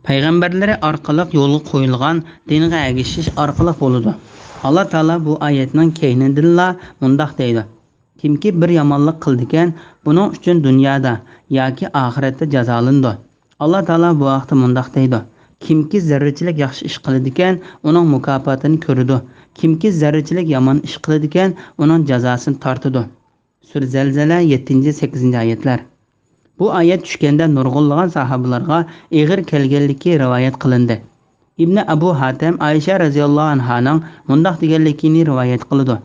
پەيغەمبەرلىرى ئارقىلىق يولغا قويۇلغان دىنغا ئەگىشىش ئارقىلىق بولىدۇ. ئاللا تائالا بۇ ئايەتنىڭ كەينىدىنلا مۇنداق دەيدۇ: «كىمكى بىر يامانلىق قىلىدىكەن، بۇنىڭ ئۈچۈن دۇنيادا ياكى ئاخىرەتتە جازالىنىدۇ.» ئاللا تائالا بۇ ھەقتە مۇنداق دەيدۇ: «كىمكى زەررىچىلىك ياخشى ئىش قىلىدىكەن، ئۇنىڭ مۇكاپاتىنى كۆرىدۇ. كىمكى زەررىچىلىك يامان ئىش قىلىدىكەن، ئۇنىڭ جازاسىنى تارتىدۇ.» سۈرە زەلزەلە، يەتتىنچى، سەككىزىنچى ئايەتلەر. بۇ ئايەت چۈشكەندە نۇرغۇنلىغان ساھابىلارغا ئېغىر كەلگەنلىكى رىۋايەت قىلىندى. ئىبنى ئەبۇ ھاتەم ئائىشە رەزىياللاھۇ ئەنھانىڭ مۇنداق دېگەنلىكىنى رىۋايەت قىلىدۇ: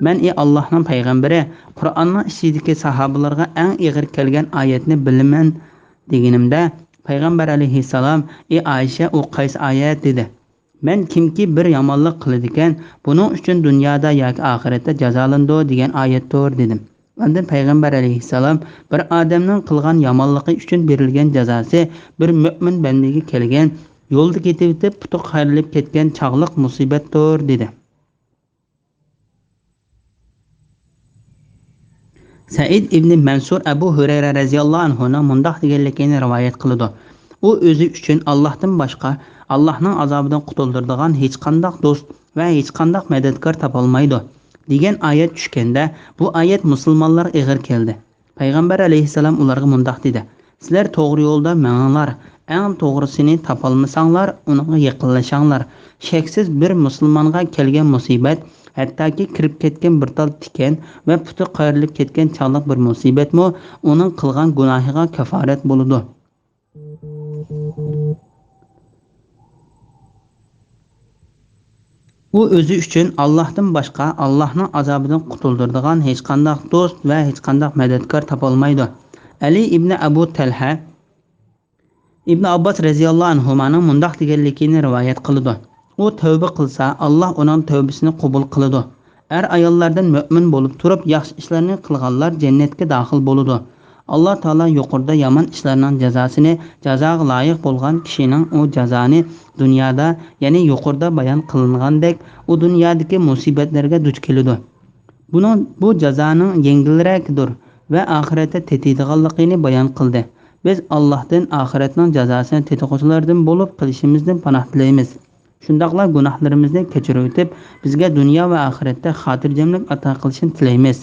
«مەن، ئى ئاللاھنىڭ پەيغەمبىرى، قۇرئاننىڭ ئىچىدىكى ساھابىلارغا ئەڭ ئېغىر كەلگەن ئايەتنى بىلىمەن» دېگىنىمدە، پەيغەمبەر ئەلەيھىسسالام: «ئى ئائىشە، ئۇ قايسى ئايەت؟» دېدى. مەن: «كىمكى بىر يامانلىق قىلىدىكەن، بۇنىڭ ئۈچۈن دۇنيادا ياكى ئاخىرەتتە جازالىنىدۇ» دېگەن ئايەتتۇر، دېدىم. ئاندىن پەيغەمبەر ئەلەيھىسسالام: «بىر ئادەمنىڭ قىلغان يامانلىقى ئۈچۈن بېرىلگەن جازاسى بىر مۆمىن بەندىگە كەلگەن، يولدا كېتىۋېتىپ پۇتى قايرىلىپ كەتكەن چاغلىق مۇسىبەتتۇر» دېدى. سەئىد ئىبنى مەنسۇر ئەبۇ ھۈرەيرە رەزىياللاھۇ ئەنھۇنىڭ مۇنداق دېگەنلىكىنى رىۋايەت قىلىدۇ: ئۇ ئۆزى ئۈچۈن ئاللاھتىن باشقا، ئاللاھنىڭ ئازابىدىن قۇتۇلدۇرىدىغان ھېچقانداق دوست ۋە ھېچقانداق مەدەتكار تاپالمايدۇ، دېگەن ئايەت چۈشكەندە، بۇ ئايەت مۇسۇلمانلارغا ئېغىر كەلدى. پەيغەمبەر ئەلەيھىسسالام ئۇلارغا مۇنداق دېدى: «سىلەر توغرا يولدا مېڭىڭلار، ئەڭ توغرىسىنى تاپالمىساڭلار، ئۇنىڭغا يېقىنلىشىڭلار. شەكسىز بىر مۇسۇلمانغا كەلگەن مۇسىبەت، ھەتتاكى كىرىپ كەتكەن بىر تال تىكەن ۋە پۇتى قايرىلىپ كەتكەن چاغلىق بىر مۇسىبەتمۇ ئۇنىڭ قىلغان گۇناھىغا كاپارەت بولىدۇ.» ئۇ ئۆزى ئۈچۈن ئاللاھتىن باشقا ئاللاھنىڭ ئازابىدىن قۇتۇلدۇرىدىغان ھېچقانداق دوست ۋە ھېچقانداق مەدەتكار تاپالمايدۇ. ئەلى ئىبنى ئەبۇ تەلھە ئىبنى ئابباس رەزىياللاھۇ ئەنھۇمانىڭ مۇنداق دېگەنلىكىنى رىۋايەت قىلىدۇ: ئۇ تەۋبە قىلسا، ئاللاھ ئۇنىڭ تەۋبىسىنى قوبۇل قىلىدۇ. ئەر-ئاياللاردىن مۆمىن بولۇپ تۇرۇپ ياخشى ئىشلارنى قىلغانلار جەننەتكە داخىل بولىدۇ. ئاللاھ تائالا يۇقىرىدا يامان ئىشلارنىڭ جازاسىنى، جازاغا لايىق بولغان كىشىنىڭ ئۇ جازانى دۇنيادا، يەنى يۇقىرىدا بايان قىلىنغاندەك، ئۇ دۇنيادىكى مۇسىبەتلەرگە دۇچ كېلىدۇ. بۇنىڭ، بۇ جازانىڭ يەڭگىلرەكىدۇر ۋە ئاخىرەتتە تېتىيدىغانلىقىنى بايان قىلدى. بىز ئاللاھتىن ئاخىرەتنىڭ جازاسىنى تېتىغۇچىلاردىن بولۇپ قېلىشىمىزدىن پاناھ تىلەيمىز. شۇنداقلا گۇناھلىرىمىزنى كەچۈرۈۋېتىپ، بىزگە دۇنيا ۋە ئاخىرەتتە خاتىرجەملىك ئاتا قىلىشىنى تىلەيمىز.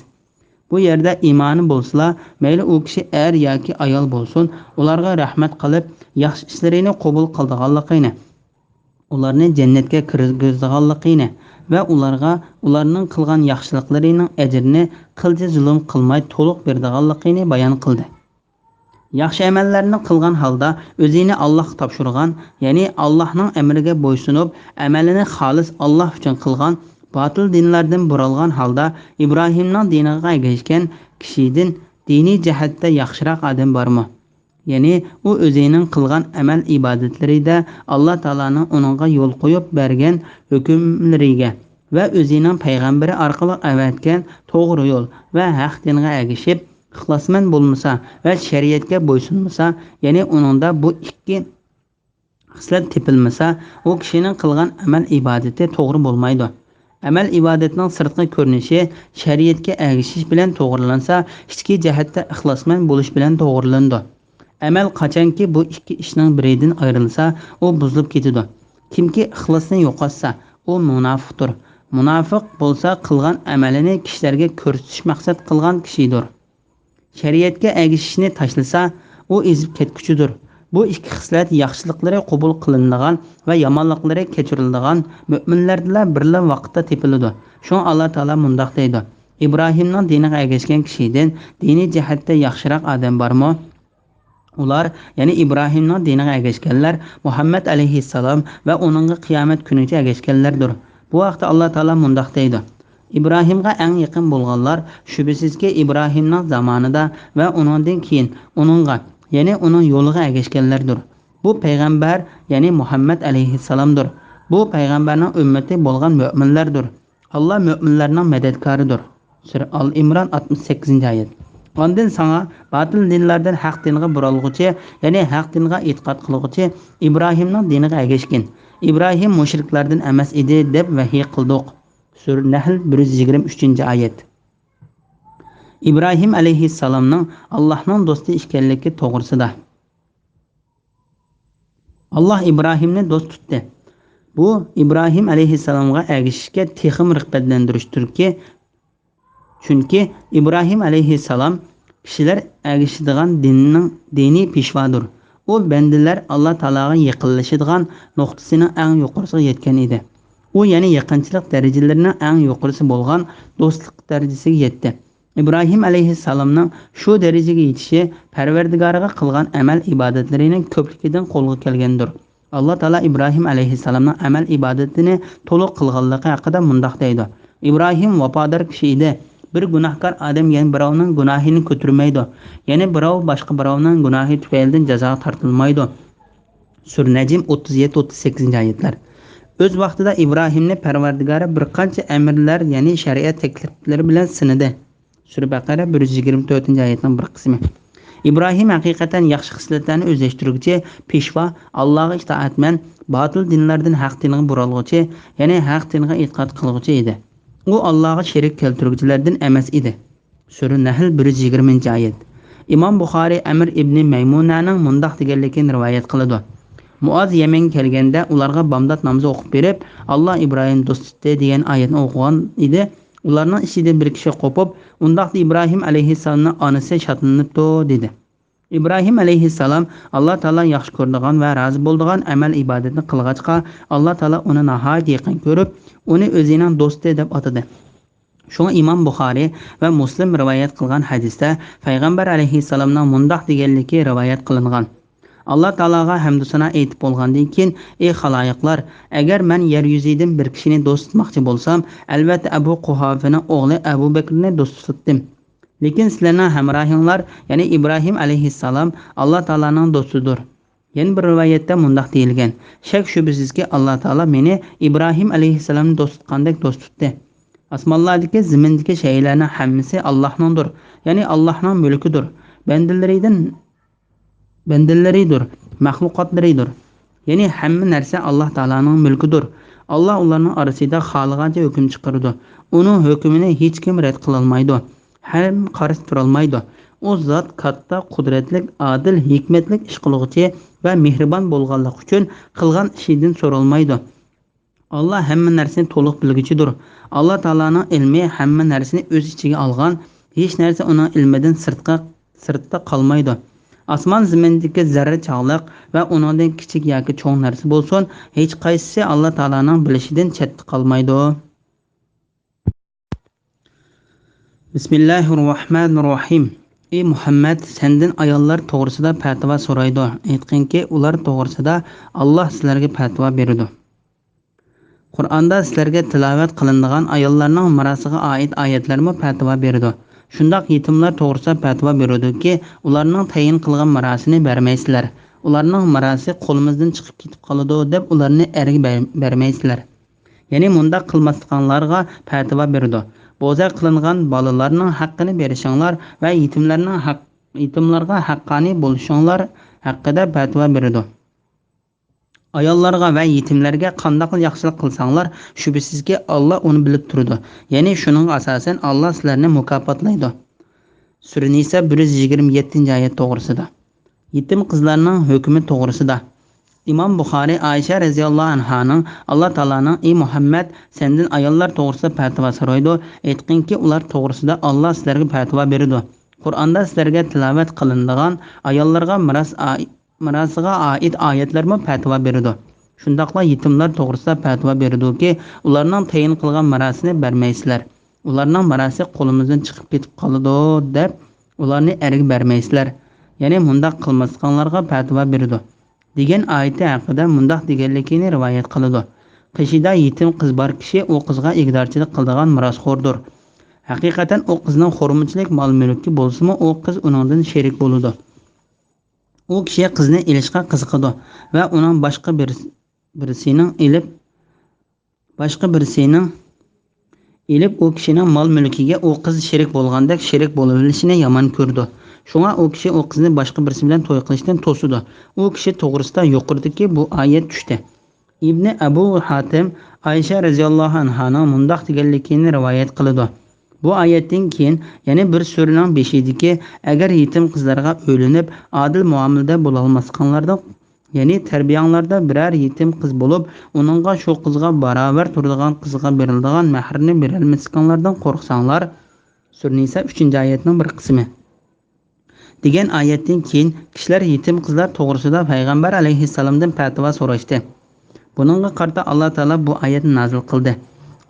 بۇ يەردە ئىمانى بولسىلا، مەيلى ئۇ كىشى ئەر ياكى ئايال بولسۇن، ئۇلارغا رەھمەت قىلىپ، ياخشى ئىشلىرىنى قوبۇل قىلىدىغانلىقىنى، ئۇلارنى جەننەتكە كىرگۈزىدىغانلىقىنى ۋە ئۇلارغا ئۇلارنىڭ قىلغان ياخشىلىقلىرىنىڭ ئەجرىنى قىلچە زۇلۇم قىلماي تولۇق بېرىدىغانلىقىنى بايان قىلدى. ياخشى ئەمەللەرنى قىلغان ھالدا ئۆزىنى ئاللاھقا تاپشۇرغان، يەنى ئاللاھنىڭ ئەمرىگە بويسۇنۇپ، ئەمەلىنى خالىس ئاللاھ ئۈچۈن قىلغان، باتىل دىنلاردىن بۇرالغان ھالدا ئىبراھىمنىڭ دىنىغا ئەگەشكەن كىشىدىن دىنىي جەھەتتە ياخشىراق ئادەم بارمۇ؟ يەنى ئۇ ئۆزىنىڭ قىلغان ئەمەل-ئىبادەتلىرىدە ئاللا تائالانىڭ ئۇنىڭغا يول قويۇپ بەرگەن ھۆكۈملىرىگە ۋە ئۆزىنىڭ پەيغەمبىرى ئارقىلىق ئەۋەتكەن توغرا يول ۋە ھەق دىنغا ئەگىشىپ، ئىخلاسمەن بولمىسا ۋە شەرىئەتكە بويسۇنمىسا، يەنى ئۇنىڭدا بۇ ئىككى خىسلەت تېپىلمىسا، ئۇ كىشىنىڭ قىلغان ئەمەل-ئىبادىتى توغرا بولمايدۇ. ئەمەل-ئىبادەتنىڭ سىرتقى كۆرۈنۈشى شەرىئەتكە ئەگىشىش بىلەن توغرىلانسا، ئىچكى جەھەتتە ئىخلاسمەن بولۇش بىلەن توغرىلىنىدۇ. ئەمەل قاچانكى بۇ ئىككى ئىشنىڭ بىرىدىن ئايرىلسا، ئۇ بۇزۇلۇپ كېتىدۇ. كىمكى ئىخلاسنى يوقاتسا، ئۇ مۇناپىقتۇر. مۇناپىق بولسا قىلغان ئەمەلىنى كىشىلەرگە كۆرسىتىش مەقسەت قىلغان كىشىدۇر. شەرىئەتكە ئەگىشىشنى تاشلىسا، ئۇ ئېزىپ كەتكۈچىدۇر. بۇ ئىككى خىسلەت ياخشىلىقلىرى قوبۇل قىلىنىدىغان ۋە يامانلىقلىرى كەچۈرۈلىدىغان مۆمىنلەردىلا بىرلا ۋاقىتتا تېپىلىدۇ. شۇڭا ئاللا تائالا مۇنداق دەيدۇ: «ئىبراھىمنىڭ دىنىغا ئەگەشكەن كىشىدىن دىنىي جەھەتتە ياخشىراق ئادەم بارمۇ؟» ئۇلار، يەنى ئىبراھىمنىڭ دىنىغا ئەگەشكەنلەر، مۇھەممەد ئەلەيھىسسالام ۋە ئۇنىڭغا قىيامەت كۈنىگىچە ئەگەشكەنلەردۇر. بۇ ھەقتە ئاللا تائالا مۇنداق دەيدۇ: «ئىبراھىمغا ئەڭ يېقىن بولغانلار، شۈبھىسىزكى، ئىبراھىمنىڭ زامانىدا ۋە ئۇنىڭدىن كېيىن ئۇنىڭغا، يەنى ئۇنىڭ يولىغا ئەگەشكەنلەردۇر. بۇ پەيغەمبەر، يەنى مۇھەممەد ئەلەيھىسسالامدۇر. بۇ پەيغەمبەرنىڭ ئۈممىتى بولغان مۆمىنلەردۇر. ئاللا مۆمىنلەرنىڭ مەدەتكارىدۇر.» سۈرە ئال ئىمران، ئاتمىش سەككىزىنچى ئايەت. ئاندىن ساڭا باتىل دىنلاردىن ھەق دىنغا بۇرالغۇچى، يەنى ھەق دىنغا ئېتىقاد قىلغۇچى ئىبراھىمنىڭ دىنىغا ئەگەشكىن. ئىبراھىم مۇشرىكلاردىن ئەمەس ئىدى، دەپ ۋەھىي قىلدۇق. سۈرە نەھل، بىر يۈز يىگىرمە ئۈچىنچى ئايەت. ئىبراھىم ئەلەيھىسسالامنىڭ ئاللاھنىڭ دوستى ئىكەنلىكى توغرىسىدا. ئاللاھ ئىبراھىمنى دوست تۇتتى. بۇ ئىبراھىم ئەلەيھىسسالامغا ئەگىشىشكە تېخىمۇ رىغبەتلەندۈرۈشتۇركى، چۈنكى ئىبراھىم ئەلەيھىسسالام كىشىلەر ئەگىشىدىغان دىننىڭ دىنىي پېشۋادۇر. ئۇ بەندىلەر ئاللا تائالاغا يېقىنلىشىدىغان نۇقتىسىنىڭ ئەڭ يۇقىرىسىغا يەتكەن ئىدى. ئۇ يەنە يېقىنچىلىق دەرىجىلىرىنىڭ ئەڭ يۇقىرىسى بولغان دوستلۇق دەرىجىسىگە يەتتى. ئىبراھىم ئەلەيھىسسالامنىڭ شۇ دەرىجىگە يېتىشى پەرۋەردىگارىغا قىلغان ئەمەل ئىبادەتلىرىنىڭ كۆپلۈكىدىن قولغا كەلگەندۇر. ئاللا تائالا ئىبراھىم ئەلەيھىسسالامنىڭ ئەمەل ئىبادىتىنى تولۇق قىلغانلىقى ھەققىدە مۇنداق دەيدۇ: «ئىبراھىم ۋاپادار كىشى ئىدى. بىر گۇناھكار ئادەم يەنە بىراۋنىڭ گۇناھىنى كۆتۈرمەيدۇ. يەنە بىراۋ باشقا بىراۋنىڭ گۇناھى تۈپەيلىدىن جازاغا تارتىلمايدۇ.» سۈرە نەجم، ئوتتۇز يەتتە، ئوتتۇز سەككىزىنچى ئايەتلەر. ئۆز ۋاقتىدا ئىبراھىمنى پەرۋەردىگارى بىر قانچە ئەمىرلەر، يەنى شەرىئەت تەكلىپلىرى بىلەن سىنىدى. سۈرە بەقەرە، بىر يۈز يىگىرمە تۆتىنچى ئايەتنىڭ بىر قىسمى. ئىبراھىم ھەقىقەتەن ياخشى خىسلەتلەرنى ئۆزلەشتۈرگۈچى، پېشۋا، ئاللاغا ئىتائەتمەن، باتىل دىنلاردىن ھەق دىنغا بۇرالغۇچى، يەنى ھەق دىنغا ئېتىقاد قىلغۇچى ئىدى. ئۇ ئاللاغا شېرىك كەلتۈرگۈچىلەردىن ئەمەس ئىدى. سۈرە نەھل، بىر يۈز يىگىرمىنچى ئايەت. ئىمام بۇخارىي ئەمر ئىبنى مەيمۇنەنىڭ مۇنداق دېگەنلىكىنى رىۋايەت قىلىدۇ: مۇئاز يەمەنگە كەلگەندە، ئۇلارغا بامدات نامىزى ئوقۇپ بېرىپ، «ئاللا ئىبراھىم دوست تۇتتى» دېگەن ئايەتنى ئوقۇغان ئىدى. ئۇلارنىڭ ئىچىدىن بىر كىشى قوپۇپ، «ئۇنداقتا ئىبراھىم ئەلەيھىسسالامنىڭ ئانىسى شادلىنىپتۇ» دېدى. ئىبراھىم ئەلەيھىسسالام ئاللا تائالا ياخشى كۆرىدىغان ۋە رازى بولىدىغان ئەمەل ئىبادەتنى قىلغاچقا، ئاللا تائالا ئۇنى ناھايىتى يېقىن كۆرۈپ، ئۇنى ئۆزىنىڭ دوستى دەپ ئاتىدى. شۇڭا ئىمام بۇخارىي ۋە مۇسلىم رىۋايەت قىلغان ھەدىستە پەيغەمبەر ئەلەيھىسسالامنىڭ مۇنداق دېگەنلىكى رىۋايەت قىلىنغان: «ئاللا تائالاغا ھەمدۇسانا ئېيتىپ بولغاندىن كېيىن، ئى خالايىقلار، ئەگەر مەن يەر يۈزىدىن بىر كىشىنى دوست تۇتماقچى بولسام، ئەلۋەتتە ئەبۇ قۇھافىنىڭ ئوغلى ئەبۇ بەكرىنى دوست تۇتتۇم. لېكىن سىلەرنىڭ ھەمراھىڭلار، يەنى ئىبراھىم ئەلەيھىسسالام، ئاللا تائالانىڭ دوستىدۇر.» يەنە بىر رىۋايەتتە مۇنداق دېيىلگەن: «شەك شۈبھىسىزكى، ئاللا تائالا مېنى ئىبراھىم ئەلەيھىسسالامنى دوست تۇتقاندەك دوست تۇتتى. ئاسمانلاردىكى، زېمىندىكى شەيئىلەرنىڭ ھەممىسى ئاللاھنىڭدۇر، يەنى ئاللاھنىڭ مۈلكىدۇر. بەندىلىرىدىن، بەندىلىرىدۇر، مەخلۇقاتلىرىدۇر. يەنى ھەممە نەرسە ئاللا تائالانىڭ مۈلكىدۇر. ئاللا ئۇلارنىڭ ئارىسىدا خالىغانچە ھۆكۈم چىقىرىدۇ. ئۇنىڭ ھۆكمىنى ھېچكىم رەت قىلالمايدۇ ھەم قارشى تۇرالمايدۇ. ئۇ زات كاتتا، قۇدرەتلىك، ئادىل، ھېكمەتلىك ئىش قىلغۇچى ۋە مېھرىبان بولغانلىقى ئۈچۈن قىلغان ئىشىدىن سورالمايدۇ. ئاللا ھەممە نەرسىنى تولۇق بىلگۈچىدۇر. ئاللا تائالانىڭ ئىلمى ھەممە نەرسىنى ئۆز ئىچىگە ئالغان، ھېچ نەرسە ئۇنىڭ ئىلمىدىن سىرتقا، سىرتتا قالمايدۇ. ئاسمان زېمىندىكى زەررە چاغلىق ۋە ئۇنىڭدىن كىچىك ياكى چوڭ نەرسە بولسۇن، ھېچقايسىسى ئاللا تائالانىڭ بىلىشىدىن چەتتە قالمايدۇ. بىسمىللاھىررەھمانىررەھىم. ئى مۇھەممەد، سەندىن ئاياللار توغرىسىدا پەتىۋا سورايدۇ. ئېيتقىنكى، ئۇلار توغرىسىدا ئاللا سىلەرگە پەتىۋا بېرىدۇ. قۇرئاندا سىلەرگە تىلاۋەت قىلىنىدىغان ئاياللارنىڭ مىراسىغا ئائىت ئايەتلەرمۇ پەتىۋا بېرىدۇ. شۇنداق يېتىملار توغرىسىدا پەتىۋا بېرىدۇكى، ئۇلارنىڭ تەيىن قىلغان مىراسىنى بەرمەيسىلەر. ئۇلارنىڭ مىراسى قولىمىزدىن چىقىپ كېتىپ قالىدۇ، دەپ ئۇلارنى ئەرگە بەر-، بەرمەيسىلەر. يەنى مۇنداق قىلماسلىقىڭلارغا پەتىۋا بېرىدۇ. بوزەك قىلىنغان بالىلارنىڭ ھەققىنى بېرىشىڭلار ۋە يېتىملەرنىڭ ھەق-، يېتىملارغا ھەققانىي بولۇشۇڭلار ھەققىدە پەتىۋا بېرىدۇ. ئاياللارغا ۋە يېتىملەرگە قانداقلا ياخشىلىق قىلساڭلار، شۈبھىسىزكى، ئاللا ئۇنى بىلىپ تۇرىدۇ. يەنى شۇنىڭغا ئاساسەن، ئاللا سىلەرنى مۇكاپاتلايدۇ. سۈرە نىسا بىر يۈز يىگىرمە يەتتىنچى ئايەت توغرىسىدا. يېتىم قىزلارنىڭ ھۆكمى توغرىسىدا. ئىمام بۇخارى ئائىشە رەزىياللاھۇ ئەنھانىڭ، ئاللا تائالانىڭ، ئى مۇھەممەد، سەندىن ئاياللار توغرىسىدا پەتىۋا سورايدۇ. ئېيتقىنكى، ئۇلار توغرىسىدا ئاللا سىلەرگە پەتىۋا بېرىدۇ. قۇرئاندا سىلەرگە تىلاۋەت قىلىنىدىغان ئاياللارغا مىراس ئائىت مىراسىغا ئائىت ئايەتلەرمۇ پەتىۋا بېرىدۇ. شۇنداقلا يېتىملار توغرىسىدا پەتىۋا بېرىدۇكى، ئۇلارنىڭ تەيىن قىلغان مىراسىنى بەرمەيسىلەر. ئۇلارنىڭ مىراسى قولىمىزدىن چىقىپ كېتىپ قالىدۇ، دەپ ئۇلارنى ئەرگە بەرمەيسىلەر. يەنى مۇنداق قىلماسلىقىڭلارغا پەتىۋا بېرىدۇ، دېگەن ئايىتى ھەققىدە مۇنداق دېگەنلىكىنى رىۋايەت قىلىدۇ. قېشىدا يېتىم قىز بار كىشى ئۇ قىزغا ئىگىدارچىلىق قىلىدىغان مىراسخوردۇر. ھەقىقەتەن ئۇ قىزنىڭ خورمىچىلىك مال-مۈلكى بولسىمۇ، ئۇ قىز ئۇنىڭدىن شېرىك بولىدۇ. ئۇ كىشى قىزنى ئېلىشقا قىزىقىدۇ ۋە ئۇنىڭ باشقا بىر-، بىرسىنىڭ ئېلىپ، باشقا بىرسىنىڭ ئېلىپ، ئۇ كىشىنىڭ مال-مۈلكىگە ئۇ قىز شېرىك بولغاندەك شېرىك بولۇۋېلىشىنى يامان كۆرىدۇ. شۇڭا ئۇ كىشى ئۇ قىزنى باشقا بىرسى بىلەن توي قىلىشتىن توسىدۇ. ئۇ كىشى توغرىسىدا يۇقىرىدىكى بۇ ئايەت چۈشتى. ئىبنى ئەبۇ ھاتىم ئائىشە رەزىياللاھۇ ئەنھانىڭ مۇنداق دېگەنلىكىنى رىۋايەت قىلىدۇ. بۇ ئايەتتىن كېيىن يەنە بىر سۈرىنىڭ بېشىدىكى، ئەگەر يېتىم قىزلارغا ئۆيلىنىپ، ئادىل مۇئامىلىدە بولالماسلىقىڭلاردىن، يەنى تەربىيەڭلاردا بىرەر يېتىم قىز بولۇپ، ئۇنىڭغا شۇ قىزغا باراۋەر تۇرىدىغان قىزغا بېرىلىدىغان مەھرىنى بېرەلمەسلىكىڭلاردىن قورقساڭلار، سۈرە نىسا ئۈچىنچى ئايەتنىڭ بىر قىسمى. دېگەن ئايەتتىن كېيىن كىشىلەر يېتىم قىزلار توغرىسىدا پەيغەمبەر ئەلەيھىسسالامدىن پەتىۋا سوراشتى. بۇنىڭغا قارىتا ئاللا تائالا بۇ ئايەتنى نازىل قىلدى.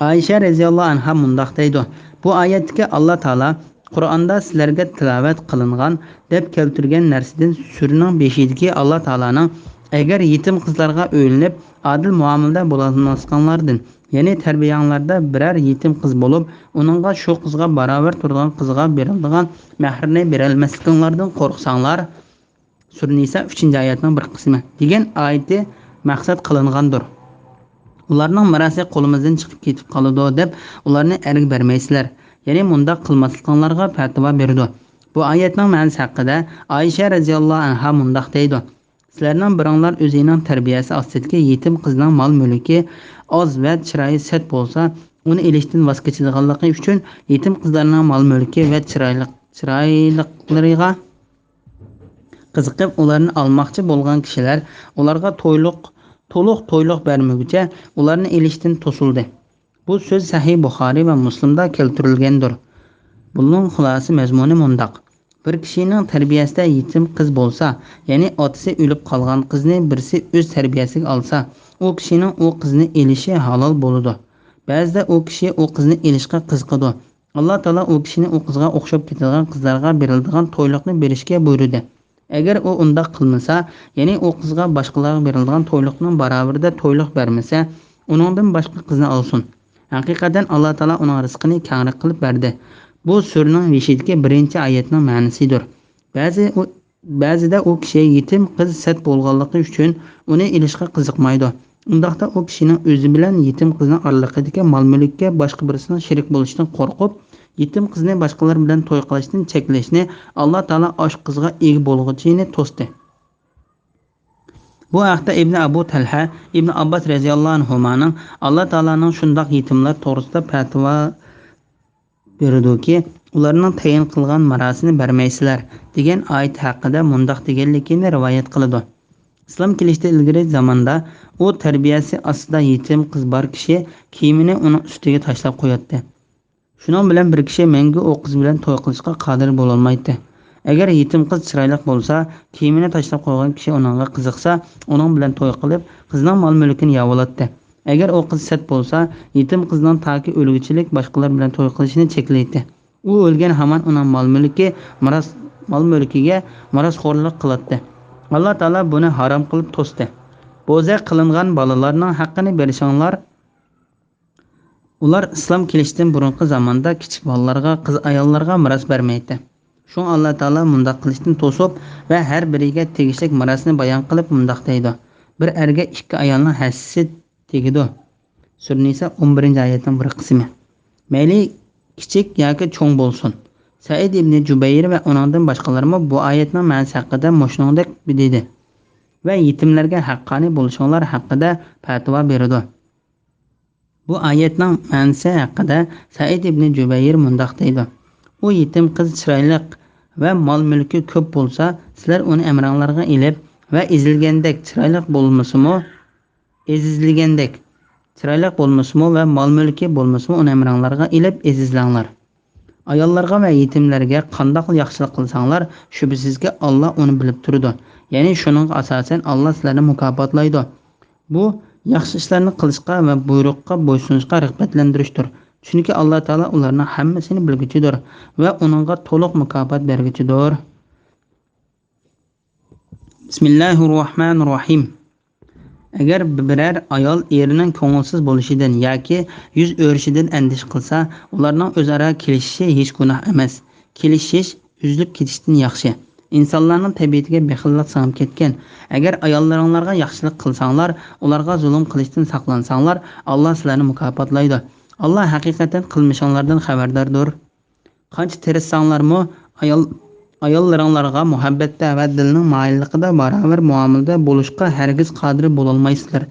ئائىشە رەزىياللاھۇ ئەنھا مۇنداق دەيدۇ، بۇ ئايەتتىكى ئاللا تائالا قۇرئاندا سىلەرگە تىلاۋەت قىلىنغان دەپ كەلتۈرگەن نەرسىدىن سۈرىنىڭ بېشىدىكى ئاللا تائالانىڭ ئەگەر يېتىم قىزلارغا ئۆيلىنىپ، ئادىل مۇئامىلىدە بولالماسلىقىڭلاردىن، يەنى تەربىيەڭلاردا بىرەر يېتىم قىز بولۇپ، ئۇنىڭغا شۇ قىزغا باراۋەر تۇرىدىغان قىزغا بېرىلىدىغان مەھرىنى بېرەلمەسلىكىڭلاردىن قورقساڭلار، سۈرە نىسا ئۈچىنچى ئايەتنىڭ بىر قىسمى، دېگەن ئايىتى مەقسەت قىلىنغاندۇر. ئۇلارنىڭ مىراسى قولىمىزدىن چىقىپ كېتىپ قالىدۇ، دەپ ئۇلارنى ئەرگە بەرمەيسىلەر. يەنى مۇنداق قىلماسلىقىڭلارغا پەتىۋا بېرىدۇ. بۇ ئايەتنىڭ مەنىسى ھەققىدە ئائىشە رەزىياللاھۇ ئەنھا مۇنداق دەيدۇ، سىلەرنىڭ بىرىڭلار ئۆزىنىڭ تەربىيەسى ئاستىدىكى يېتىم قىزنىڭ مال-مۈلكى ئاز ۋە چىرايى سەت بولسا، ئۇنى ئېلىشتىن ۋاز كېچىدىغانلىقى ئۈچۈن، يېتىم قىزلارنىڭ مال-مۈلكى ۋە چىرايلىق، چىرايلىقلىرىغا قىزىقىپ، ئۇلارنى ئالماقچى بولغان كىشىلەر ئۇلارغا تويلۇق، تولۇق تويلۇق بەرمىگۈچە، ئۇلارنى ئېلىشتىن توسۇلدى. بۇ سۆز سەھىھ بۇخارىي ۋە مۇسلىمدا كەلتۈرۈلگەندۇر. بۇنىڭ خۇلاسە مەزمۇنى مۇنداق. بىر كىشىنىڭ تەربىيەسىدە يېتىم قىز بولسا، يەنى ئاتىسى ئۆلۈپ قالغان قىزنى بىرسى ئۆز تەربىيەسىگە ئالسا، ئۇ كىشىنىڭ ئۇ قىزنى ئېلىشى ھالال بولىدۇ. بەزىدە ئۇ كىشى ئۇ قىزنى ئېلىشقا قىزىقىدۇ. ئاللا تائالا ئۇ كىشىنى ئۇ قىزغا ئوخشاپ كېتىدىغان قىزلارغا بېرىلىدىغان تويلۇقنى بېرىشكە بۇيرۇدى. ئەگەر ئۇ ئۇنداق قىلمىسا، يەنى ئۇ قىزغا باشقىلارغا بېرىلىدىغان تويلۇقنىڭ باراۋىرىدە تويلۇق بەرمىسە، ئۇنىڭدىن باشقا قىزنى ئالسۇن. ھەقىقەتەن ئاللا تائالا ئۇنىڭ رىزقىنى كەڭرەك قىلىپ بەردى. بۇ سۈرىنىڭ بېشىدىكى بىرىنچى ئايەتنىڭ مەنىسىدۇر. بەزى ئۇ، بەزىدە ئۇ كىشى يېتىم قىز سەت بولغانلىقى ئۈچۈن ئۇنى ئېلىشقا قىزىقمايدۇ. ئۇنداقتا ئۇ كىشىنىڭ ئۆزى بىلەن يېتىم قىزنىڭ ئارىلىقىدىكى مال-مۈلۈككە باشقا بىرسىنىڭ شېرىك بولۇشىدىن قورقۇپ، يېتىم قىزنى باشقىلار بىلەن توي قىلىشتىن چەكلەشنى ئاللا تائالا ئاشۇ قىزغا ئىگە بولغۇچىنى توستى. بۇ ھەقتە ئىبنى ئەبۇ تەلھە، ئىبنى ئابباس رەزىياللاھۇ ئەنھۇمانىڭ ئاللا تائالانىڭ شۇنداق يېتىملار توغرىسىدا پەتىۋا بېرىدۇكى، ئۇلارنىڭ تەيىن قىلغان مىراسىنى بەرمەيسىلەر، دېگەن ئايىتى ھەققىدە مۇنداق دېگەنلىكىنى رىۋايەت قىلىدۇ. ئىسلام كېلىشتىن ئىلگىرى زاماندا ئۇ تەربىيەسى ئاستىدا يېتىم قىز بار كىشى كىيىمىنى ئۇنىڭ ئۈستىگە تاشلاپ قوياتتى. شۇنىڭ بىلەن بىر كىشى مەڭگۈ ئۇ قىز بىلەن توي قىلىشقا قادىر بولالمايتتى. ئەگەر يېتىم قىز چىرايلىق بولسا، كىيىمىنى تاشلاپ قويغان كىشى ئۇنىڭغا قىزىقسا، ئۇنىڭ بىلەن توي قىلىپ، قىزنىڭ مال-مۈلكىنى يەۋالاتتى. ئەگەر ئۇ قىز سەت بولسا، يېتىم قىزنىڭ تاكى ئۆلگۈچىلىك باشقىلار بىلەن توي قىلىشىنى چەكلەيتتى. ئۇ ئۆلگەن ھامان ئۇنىڭ مال-مۈلكى، مىراس، مال-مۈلكىگە مىراسخورلۇق قىلاتتى. ئاللا تائالا بۇنى ھارام قىلىپ توستى. بوزەك قىلىنغان بالىلارنىڭ ھەققىنى بېرىشىڭلار ئۇلار ئىسلام كېلىشتىن بۇرۇنقى زاماندا كىچىك بالىلارغا، قىز ئاياللارغا مىراس بەرمەيتتى. شۇڭا ئاللا تائالا مۇنداق قىلىشتىن توسۇپ ۋە ھەر بىرىگە تېگىشلىك مىراسنى بايان قىلىپ مۇنداق دەيدۇ: بىر ئەرگە ئىككى ئايالنىڭ ھەسسىسى تېگىدۇ. سۈرە نىسا ئون بىرىنچى ئايەتنىڭ بىر قىسمى. مەيلى كىچىك ياكى چوڭ بولسۇن. سەئىد ئىبنى جۇبەير ۋە ئۇنىڭدىن باشقىلارمۇ بۇ ئايەتنىڭ مەنىسى ھەققىدە مۇشۇنىڭدەك دېدى ۋە يېتىملەرگە ھەققانىي بولۇشۇڭلار ھەققىدە پەتىۋا بېرىدۇ. بۇ ئايەتنىڭ مەنىسى ھەققىدە سەئىد ئىبنى جۇبەير مۇنداق دەيدۇ: ئۇ يېتىم قىز چىرايلىق ۋە مال-مۈلكى كۆپ بولسا، سىلەر ئۇنى ئەمرىڭلارغا ئېلىپ ۋە ئېزىلگەندەك چىرايلىق بولمىسىمۇ، ئېزىزلىگەندەك چىرايلىق بولمىسىمۇ ۋە مال-مۈلكى بولمىسىمۇ، ئۇنى ئەمرىڭلارغا ئېلىپ ئېزىزلەڭلار. ئاياللارغا ۋە يېتىملەرگە قانداقلا ياخشىلىق قىلساڭلار، شۈبھىسىزكى، ئاللا ئۇنى بىلىپ تۇرىدۇ. يەنى شۇنىڭغا ئاساسەن، ئاللا سىلەرنى مۇكاپاتلايدۇ. بۇ ياخشى ئىشلارنى قىلىشقا ۋە بۇيرۇققا بويسۇنۇشقا رىغبەتلەندۈرۈشتۇر. چۈنكى ئاللا تائالا ئۇلارنىڭ ھەممىسىنى بىلگۈچىدۇر ۋە ئۇنىڭغا تولۇق مۇكاپات بەرگۈچىدۇر. بىسمىللاھىررەھمانىررەھىم. ئەگەر بىرەر ئايال ئېرىنىڭ كۆڭۈلسىز بولۇشىدىن ياكى يۈز ئۆرۈشىدىن ئەندىشە قىلسا، ئۇلارنىڭ ئۆزئارا كېلىشىشى ھېچ گۇناھ ئەمەس. كېلىشىش ئۈزۈلۈپ كېتىشتىن ياخشى. ئىنسانلارنىڭ تەبىئىتىگە بېخىللىق سىڭىپ كەتكەن. ئەگەر ئاياللىرىڭلارغا ياخشىلىق قىلساڭلار، ئۇلارغا زۇلۇم قىلىشتىن ساقلانساڭلار، ئاللا سىلەرنى مۇكاپاتلايدۇ. ئاللا ھەقىقەتەن قىلمىشىڭلاردىن خەۋەرداردۇر. قانچە تىرىشساڭلارمۇ، ئايال، ئاياللىرىڭلارغا مۇھەببەتتە ۋە دىلنىڭ مايىللىقىدا باراۋەر مۇئامىلىدە بولۇشقا ھەرگىز قادىر بولالمايسىلەر.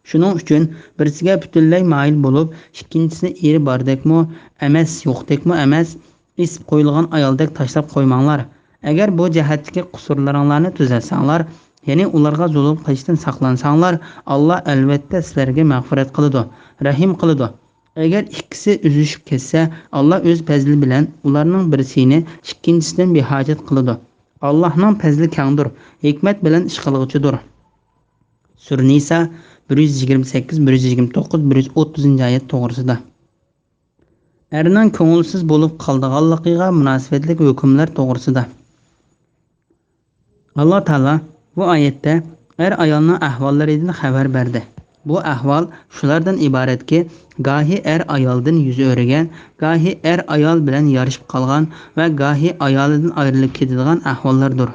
شۇنىڭ ئۈچۈن بىرسىگە پۈتۈنلەي مايىل بولۇپ، ئىككىنچىسىنى ئېرى باردەكمۇ ئەمەس، يوقتەكمۇ ئەمەس، ئېسىپ قويۇلغان ئايالدەك تاشلاپ قويماڭلار. ئەگەر بۇ جەھەتتىكى قۇسۇرلىرىڭلارنى تۈزەتسەڭلار، يەنى ئۇلارغا زۇلۇم قىلىشتىن ساقلانساڭلار، ئاللا ئەلۋەتتە سىلەرگە مەغپىرەت قىلىدۇ، رەھىم قىلىدۇ. ئەگەر ئىككىسى ئۈزۈشۈپ كەتسە، ئاللا ئۆز پەزلى بىلەن ئۇلارنىڭ بىرسىنى ئىككىنچىسىدىن بىھاجەت قىلىدۇ. ئاللانىڭ پەزلى كەڭدۇر، ھېكمەت بىلەن ئىش قىلغۇچىدۇر. سۈرە نىسا بىر يۈز يىگىرمە سەككىز، بىر يۈز يىگىرمە توققۇز، بىر يۈز ئوتتۇزىنچى ئايەت توغرىسىدا. ئەرنىڭ كۆڭۈلسىز بولۇپ قالىدىغانلىقىغا مۇناسىۋەتلىك ھۆكۈملەر توغرىسىدا. ئاللا تائالا بۇ ئايەتتە ئەر-ئايالنىڭ ئەھۋاللىرىدىن خەۋەر بەردى. بۇ ئەھۋال شۇلاردىن ئىبارەتكى، گاھى ئەر-ئايالدىن يۈز ئۆرۈگەن، گاھى ئەر-ئايال بىلەن يارىشىپ قالغان ۋە گاھى ئايالىدىن ئايرىلىپ كېتىدىغان ئەھۋاللاردۇر.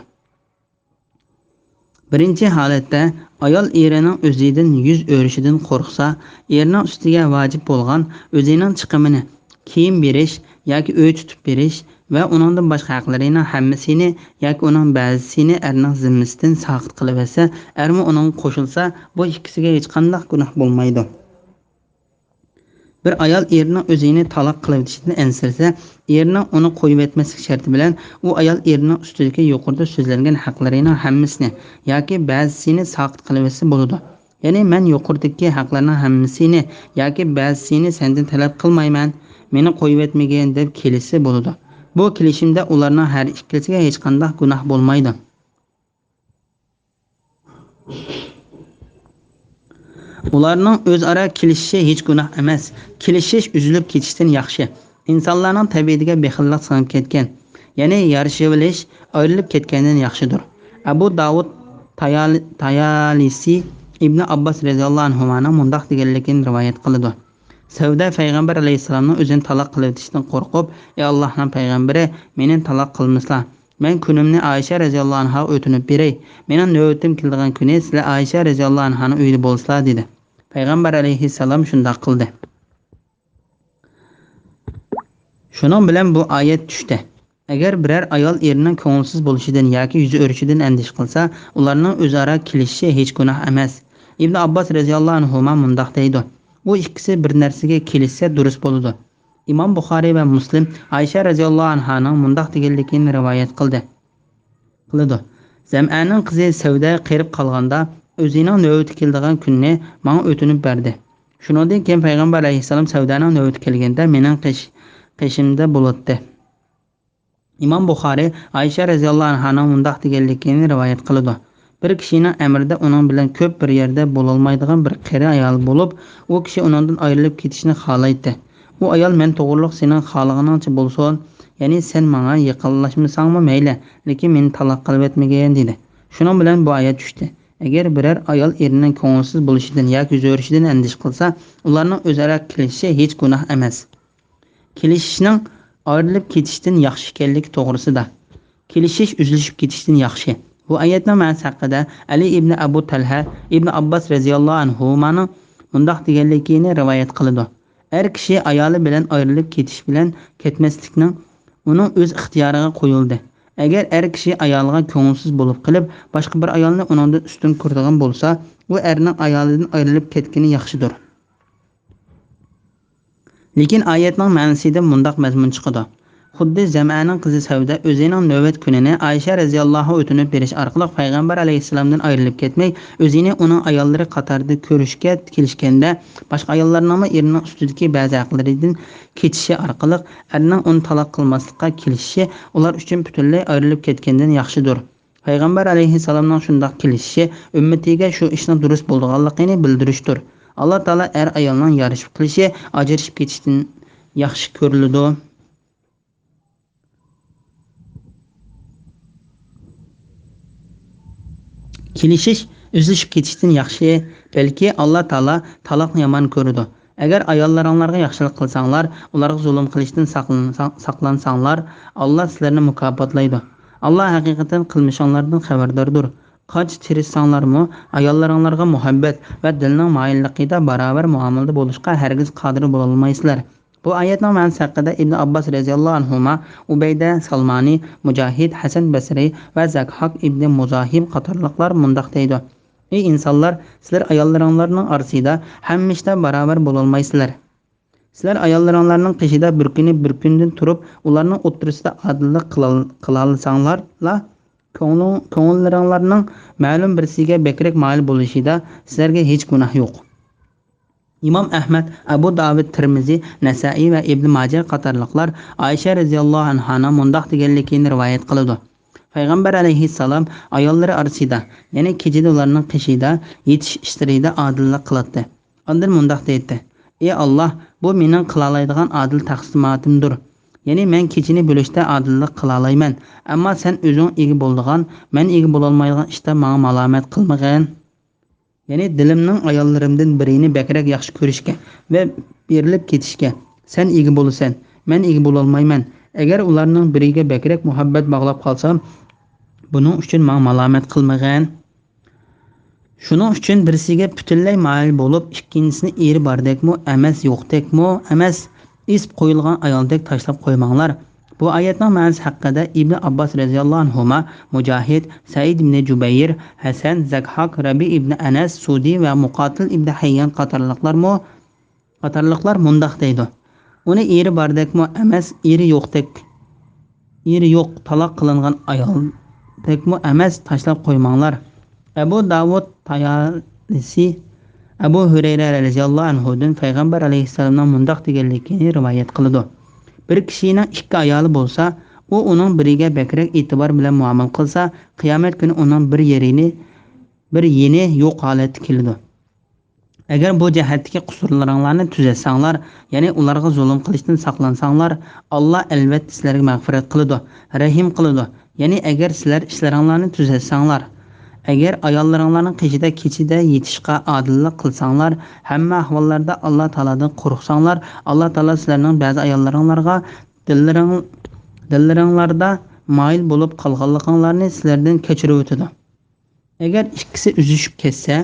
بىرىنچى ھالەتتە ئايال ئېرىنىڭ ئۆزىدىن يۈز ئۆرۈشىدىن قورقسا، ئېرىنىڭ ئۈستىگە ۋاجىپ بولغان ئۆزىنىڭ چىقىمىنى، كىيىم بېرىش ياكى ئۆي تۇتۇپ بېرىش ۋە ئۇنىڭدىن باشقا ھەقلىرىنىڭ ھەممىسىنى ياكى ئۇنىڭ بەزىسىنى ئەرنىڭ زىممىسىدىن ساقىت قىلىۋەتسە، ئەرمۇ ئۇنىڭغا قوشۇلسا، بۇ ئىككىسىگە ھېچقانداق گۇناھ بولمايدۇ. بىر ئايال ئېرىنىڭ ئۆزىنى تالاق قىلىۋېتىشىدىن ئەنسىرىسە، ئېرىنىڭ ئۇنى قويۇۋەتمەسلىك شەرتى بىلەن، ئۇ ئايال ئېرىنىڭ ئۈستىدىكى يۇقىرىدا سۆزلەنگەن ھەقلىرىنىڭ ھەممىسىنى ياكى بەزىسىنى ساقىت قىلىۋەتسە بولىدۇ. يەنى، مەن يۇقىرىدىكى ھەقلەرنىڭ ھەممىسىنى ياكى بەزىسىنى سەندىن تەلەپ قىلمايمەن، مېنى قويۇۋەتمىگىن دەپ كېلىشسە بولىدۇ. بۇ كېلىشىمدە ئۇلارنىڭ ھەر ئىككىلىسىگە ھېچقانداق گۇناھ بولمايدۇ. ئۇلارنىڭ ئۆزئارا كېلىشىشى ھېچ گۇناھ ئەمەس. كېلىشىش ئۈزۈلۈپ كېتىشتىن ياخشى. ئىنسانلارنىڭ تەبىئىتىگە بېخىللىق سىڭىپ كەتكەن، يەنى يارىشىۋېلىش ئايرىلىپ كەتكەندىن ياخشىدۇر. ئەبۇ داۋۇد تايال-، تايالىسى ئىبنى ئابباس رەزىياللاھۇ ئەنھۇمانىڭ مۇنداق دېگەنلىكىنى رىۋايەت قىلىدۇ. سەۋدە پەيغەمبەر ئەلەيھىسسالامنىڭ ئۆزىنى تالاق قىلىۋېتىشتىن قورقۇپ، ئەي ئاللاھنىڭ پەيغەمبىرى، مېنى تالاق قىلمىسىلا، مەن كۈنۈمنى ئائىشە رەزىياللاھۇ ئەنھاغا ئۆتۈنۈپ بېرەي، مېنىڭ نۆۋىتىم كېلىدىغان كۈنى سىلەر ئائىشە رەزىياللاھۇ ئەنھانىڭ ئۆيىدە بولىسىلا، دېدى. پەيغەمبەر ئەلەيھىسسالام شۇنداق قىلدى. شۇنىڭ بىلەن بۇ ئايەت چۈشتى. ئەگەر بىرەر ئايال ئېرىنىڭ كۆڭۈلسىز بولۇشىدىن ياكى يۈزى ئۆرۈشىدىن ئەندىشە قىلسا، ئۇلارنىڭ ئۆزئارا كېلىشىشى ھېچ گۇناھ ئەمەس. ئىبن ئابباس رەزىياللاھۇ ئەنھۇما مۇنداق دەيدۇ: بۇ ئىككىسى بىر نەرسىگە كېلىشسە دۇرۇس بولىدۇ. ئىمام بۇخارىي ۋە مۇسلىم ئائىشە رەزىياللاھۇ ئەنھانىڭ مۇنداق دېگەنلىكىنى رىۋايەت قىلدى. قىلىدۇ. زەمئەنىڭ قىزى سەۋدە قېرىپ قالغاندا، ئۆزىنىڭ نۆۋىتى كېلىدىغان كۈننى ماڭا ئۆتۈنۈپ بەردى. شۇنىڭدىن كېيىن پەيغەمبەر ئەلەيھىسسالام سەۋدەنىڭ نۆۋىتى كەلگەندە مېنىڭ قېش-، قېشىمدا بولاتتى. ئىمام بۇخارىي ئائىشە رەزىياللاھۇ ئەنھانىڭ مۇنداق دېگەنلىكىنى رىۋايەت قىلىدۇ: بىر كىشىنىڭ ئەمرىدە ئۇنىڭ بىلەن كۆپ بىر يەردە بولالمايدىغان بىر قېرى ئايال بولۇپ، ئۇ كىشى ئۇنىڭدىن ئايرىلىپ كېتىشنى خالايتتى. ئۇ ئايال: مەن توغرۇلۇق سېنىڭ خالىغىنىڭچە بولسۇن، يەنى سەن ماڭا يېقىنلاشمىساڭمۇ مەيلى، لېكىن مېنى تالاق قىلىۋەتمىگىن، دېدى. شۇنىڭ بىلەن بۇ ئايەت چۈشتى. ئەگەر بىرەر ئايال ئېرىنىڭ كۆڭۈلسىز بولۇشىدىن ياكى يۈز ئۆرۈشىدىن ئەندىشە قىلسا، ئۇلارنىڭ ئۆزئارا كېلىشىشى ھېچ گۇناھ ئەمەس. كېلىشىشنىڭ ئايرىلىپ كېتىشتىن ياخشى ئىكەنلىكى توغرىسىدا. كېلىشىش ئۈزۈلۈشۈپ كېتىشتىن ياخشى. بۇ ئايەتنىڭ مەنىسى ھەققىدە ئەلى ئىبنى ئەبۇ تەلھە ئىبنى ئابباس رەزىياللاھۇ ئەنھۇمانىڭ مۇنداق دېگەنلىكىنى رىۋايەت قىلىدۇ: ئەر كىشى ئايالى بىلەن ئايرىلىپ كېتىش بىلەن كەتمەسلىكنىڭ ئۇنىڭ ئۆز ئىختىيارىغا قويۇلدى. ئەگەر ئەر كىشى ئايالىغا كۆڭۈلسىز بولۇپ قېلىپ، باشقا بىر ئايالنى ئۇنىڭدىن ئۈستۈن كۆرىدىغان بولسا، ئۇ ئەرنىڭ ئايالىدىن ئايرىلىپ كەتكىنى ياخشىدۇر. لېكىن ئايەتنىڭ مەنىسىدىن مۇنداق مەزمۇن چىقىدۇ: خۇددى زەمئەنىڭ قىزى سەۋدە ئۆزىنىڭ نۆۋەت كۈنىنى ئائىشە رەزىياللاھۇ ئۆتۈنۈپ بېرىش ئارقىلىق پەيغەمبەر ئەلەيھىسسالامدىن ئايرىلىپ كەتمەي، ئۆزىنى ئۇنىڭ ئاياللىرى قاتارىدا كۆرۈشكە كېلىشكەندە، باشقا ئاياللارنىڭمۇ ئېرىنىڭ ئۈستىدىكى بەزى ھەقلىرىدىن كېچىشى ئارقىلىق ئەرنىڭ ئۇنى تالاق قىلماسلىققا كېلىشىشى ئۇلار ئۈچۈن پۈتۈنلەي ئايرىلىپ كەتكەندىن ياخشىدۇر. پەيغەمبەر ئەلەيھىسسالامنىڭ شۇنداق كېلىشىشى ئۈممىتىگە شۇ ئىشنىڭ دۇرۇس بولىدىغانلىقىنى بىلدۈرۈشتۇر. ئاللا تائالا ئەر ئايالنىڭ يارىشىپ قېلىشى ئاجرىشىپ كېتىشتىن ياخشى كۆرۈلىدۇ. كېلىشىش ئۈزۈلۈشۈپ كېتىشتىن ياخشى، بەلكى ئاللا تائالا تالاقنى يامان كۆرىدۇ. ئەگەر ئاياللىرىڭلارغا ياخشىلىق قىلساڭلار، ئۇلارغا زۇلۇم قىلىشتىن ساقلانساڭ-، ساقلانساڭلار، ئاللا سىلەرنى مۇكاپاتلايدۇ. ئاللا ھەقىقەتەن قىلمىشىڭلاردىن خەۋەرداردۇر. قانچە تىرىشساڭلارمۇ، ئاياللىرىڭلارغا مۇھەببەت ۋە دىلنىڭ مايىللىقىدا باراۋەر مۇئامىلىدە بولۇشقا ھەرگىز قادىر بولالمايسىلەر. بۇ ئايەتنىڭ مەنىسى ھەققىدە ئىبن ئابباس رەزىياللاھۇ ئەنھۇما، ئۇبەيدە سالمانى، مۇجاھىد، ھەسەن بەسرى ۋە زەكھاك ئىبنى مۇزاھىم قاتارلىقلار مۇنداق دەيدۇ: ئەي ئىنسانلار، سىلەر ئاياللىرىڭلارنىڭ ئارىسىدا ھەممە ئىشتا باراۋەر بولالمايسىلەر. سىلەر ئاياللىرىڭلارنىڭ قېشىدا بىر كۈنى بىر كۈندىن تۇرۇپ، ئۇلارنىڭ ئوتتۇرىسىدا ئادىللىق قىلال-، قىلالىساڭلارلا، كۆڭلۈڭ-، كۆڭۈللىرىڭلارنىڭ مەلۇم بىرسىگە بەكرەك مايىل بولۇشىدا سىلەرگە ھېچ گۇناھ يوق. ئىمام ئەھمەد، ئەبۇ داۋۇد، تىرمىزى، نەسائىي ۋە ئىبن ماجە قاتارلىقلار ئائىشە رەزىياللاھۇ ئەنھانىڭ مۇنداق دېگەنلىكىنى رىۋايەت قىلىدۇ: پەيغەمبەر ئەلەيھىسسالام ئاياللىرى ئارىسىدا، يەنى كېچىدە ئۇلارنىڭ قېشىدا يېتىش ئىشلىرىدا ئادىللىق قىلاتتى. ئاندىن مۇنداق دەيتتى: ئى ئاللا، بۇ مېنىڭ قىلالايدىغان ئادىل تەقسىماتىمدۇر. يەنى مەن كېچىنى بۆلۈشتە ئادىللىق قىلالايمەن. ئەمما سەن ئۆزۈڭ ئىگە بولىدىغان، مەن ئىگە بولالمايدىغان ئىشتا ماڭا مالامەت قىلمىغىن. يەنى دىلىمنىڭ ئاياللىرىمدىن بىرىنى بەكرەك ياخشى كۆرۈشكە ۋە بېرىلىپ كېتىشكە سەن ئىگە بولىسەن، مەن ئىگە بولالمايمەن. ئەگەر ئۇلارنىڭ بىرىگە بەكرەك مۇھەببەت باغلاپ قالسام، بۇنىڭ ئۈچۈن ماڭا مالامەت قىلمىغىن. شۇنىڭ ئۈچۈن بىرسىگە پۈتۈنلەي مايىل بولۇپ، ئىككىنچىسىنى ئېرى باردەكمۇ ئەمەس، يوقتەكمۇ ئەمەس، ئېسىپ قويۇلغان ئايالدەك تاشلاپ قويماڭلار. بۇ ئايەتنىڭ مەنىسى ھەققىدە ئىبنى ئابباس رەزىياللاھۇ ئەنھۇما، مۇجاھىد، سەئىد ئىبنى جۇبەير، ھەسەن، زەكھاك، رەبىئ ئىبنى ئەنەس، سۇدى ۋە مۇقاتىل ئىبنى ھەييان قاتارلىقلارمۇ قاتارلىقلار مۇنداق دەيدۇ: ئۇنى ئېرى باردەكمۇ ئەمەس، ئېرى يوقتەك، ئېرى يوق، تالاق قىلىنغان ئايالدەكمۇ ئەمەس، تاشلاپ قويماڭلار. ئەبۇ داۋۇد تايالىسى ئەبۇ ھۈرەيرە رەزىياللاھۇ ئەنھۇدىن پەيغەمبەر ئەلەيھىسسالامنىڭ مۇنداق دېگەنلىكىنى رىۋايەت قىلىدۇ: بىر كىشىنىڭ ئىككى ئايالى بولسا، ئۇ ئۇنىڭ بىرىگە بەكرەك ئېتىبار بىلەن مۇئامىلە قىلسا، قىيامەت كۈنى ئۇنىڭ بىر يېرىنى، بىر يېنى يوق ھالەتتە كېلىدۇ. ئەگەر بۇ جەھەتتىكى قۇسۇرلىرىڭلارنى تۈزەتسەڭلار، يەنى ئۇلارغا زۇلۇم قىلىشتىن ساقلانساڭلار، ئاللا ئەلۋەتتە سىلەرگە مەغپىرەت قىلىدۇ، رەھىم قىلىدۇ. يەنى ئەگەر سىلەر ئىشلىرىڭلارنى تۈزەتسەڭلار، ئەگەر ئاياللىرىڭلارنىڭ قېشىدا كېچىدە يېتىشقا ئادىللىق قىلساڭلار، ھەممە ئەھۋاللاردا ئاللا تائالادىن قورقساڭلار، ئاللا تائالا سىلەرنىڭ بەزى ئاياللىرىڭلارغا دىللىرىڭ-، دىللىرىڭلاردا مايىل بولۇپ قالغانلىقىڭلارنى سىلەردىن كەچۈرۈۋېتىدۇ. ئەگەر ئىككىسى ئۈزۈشۈپ كەتسە،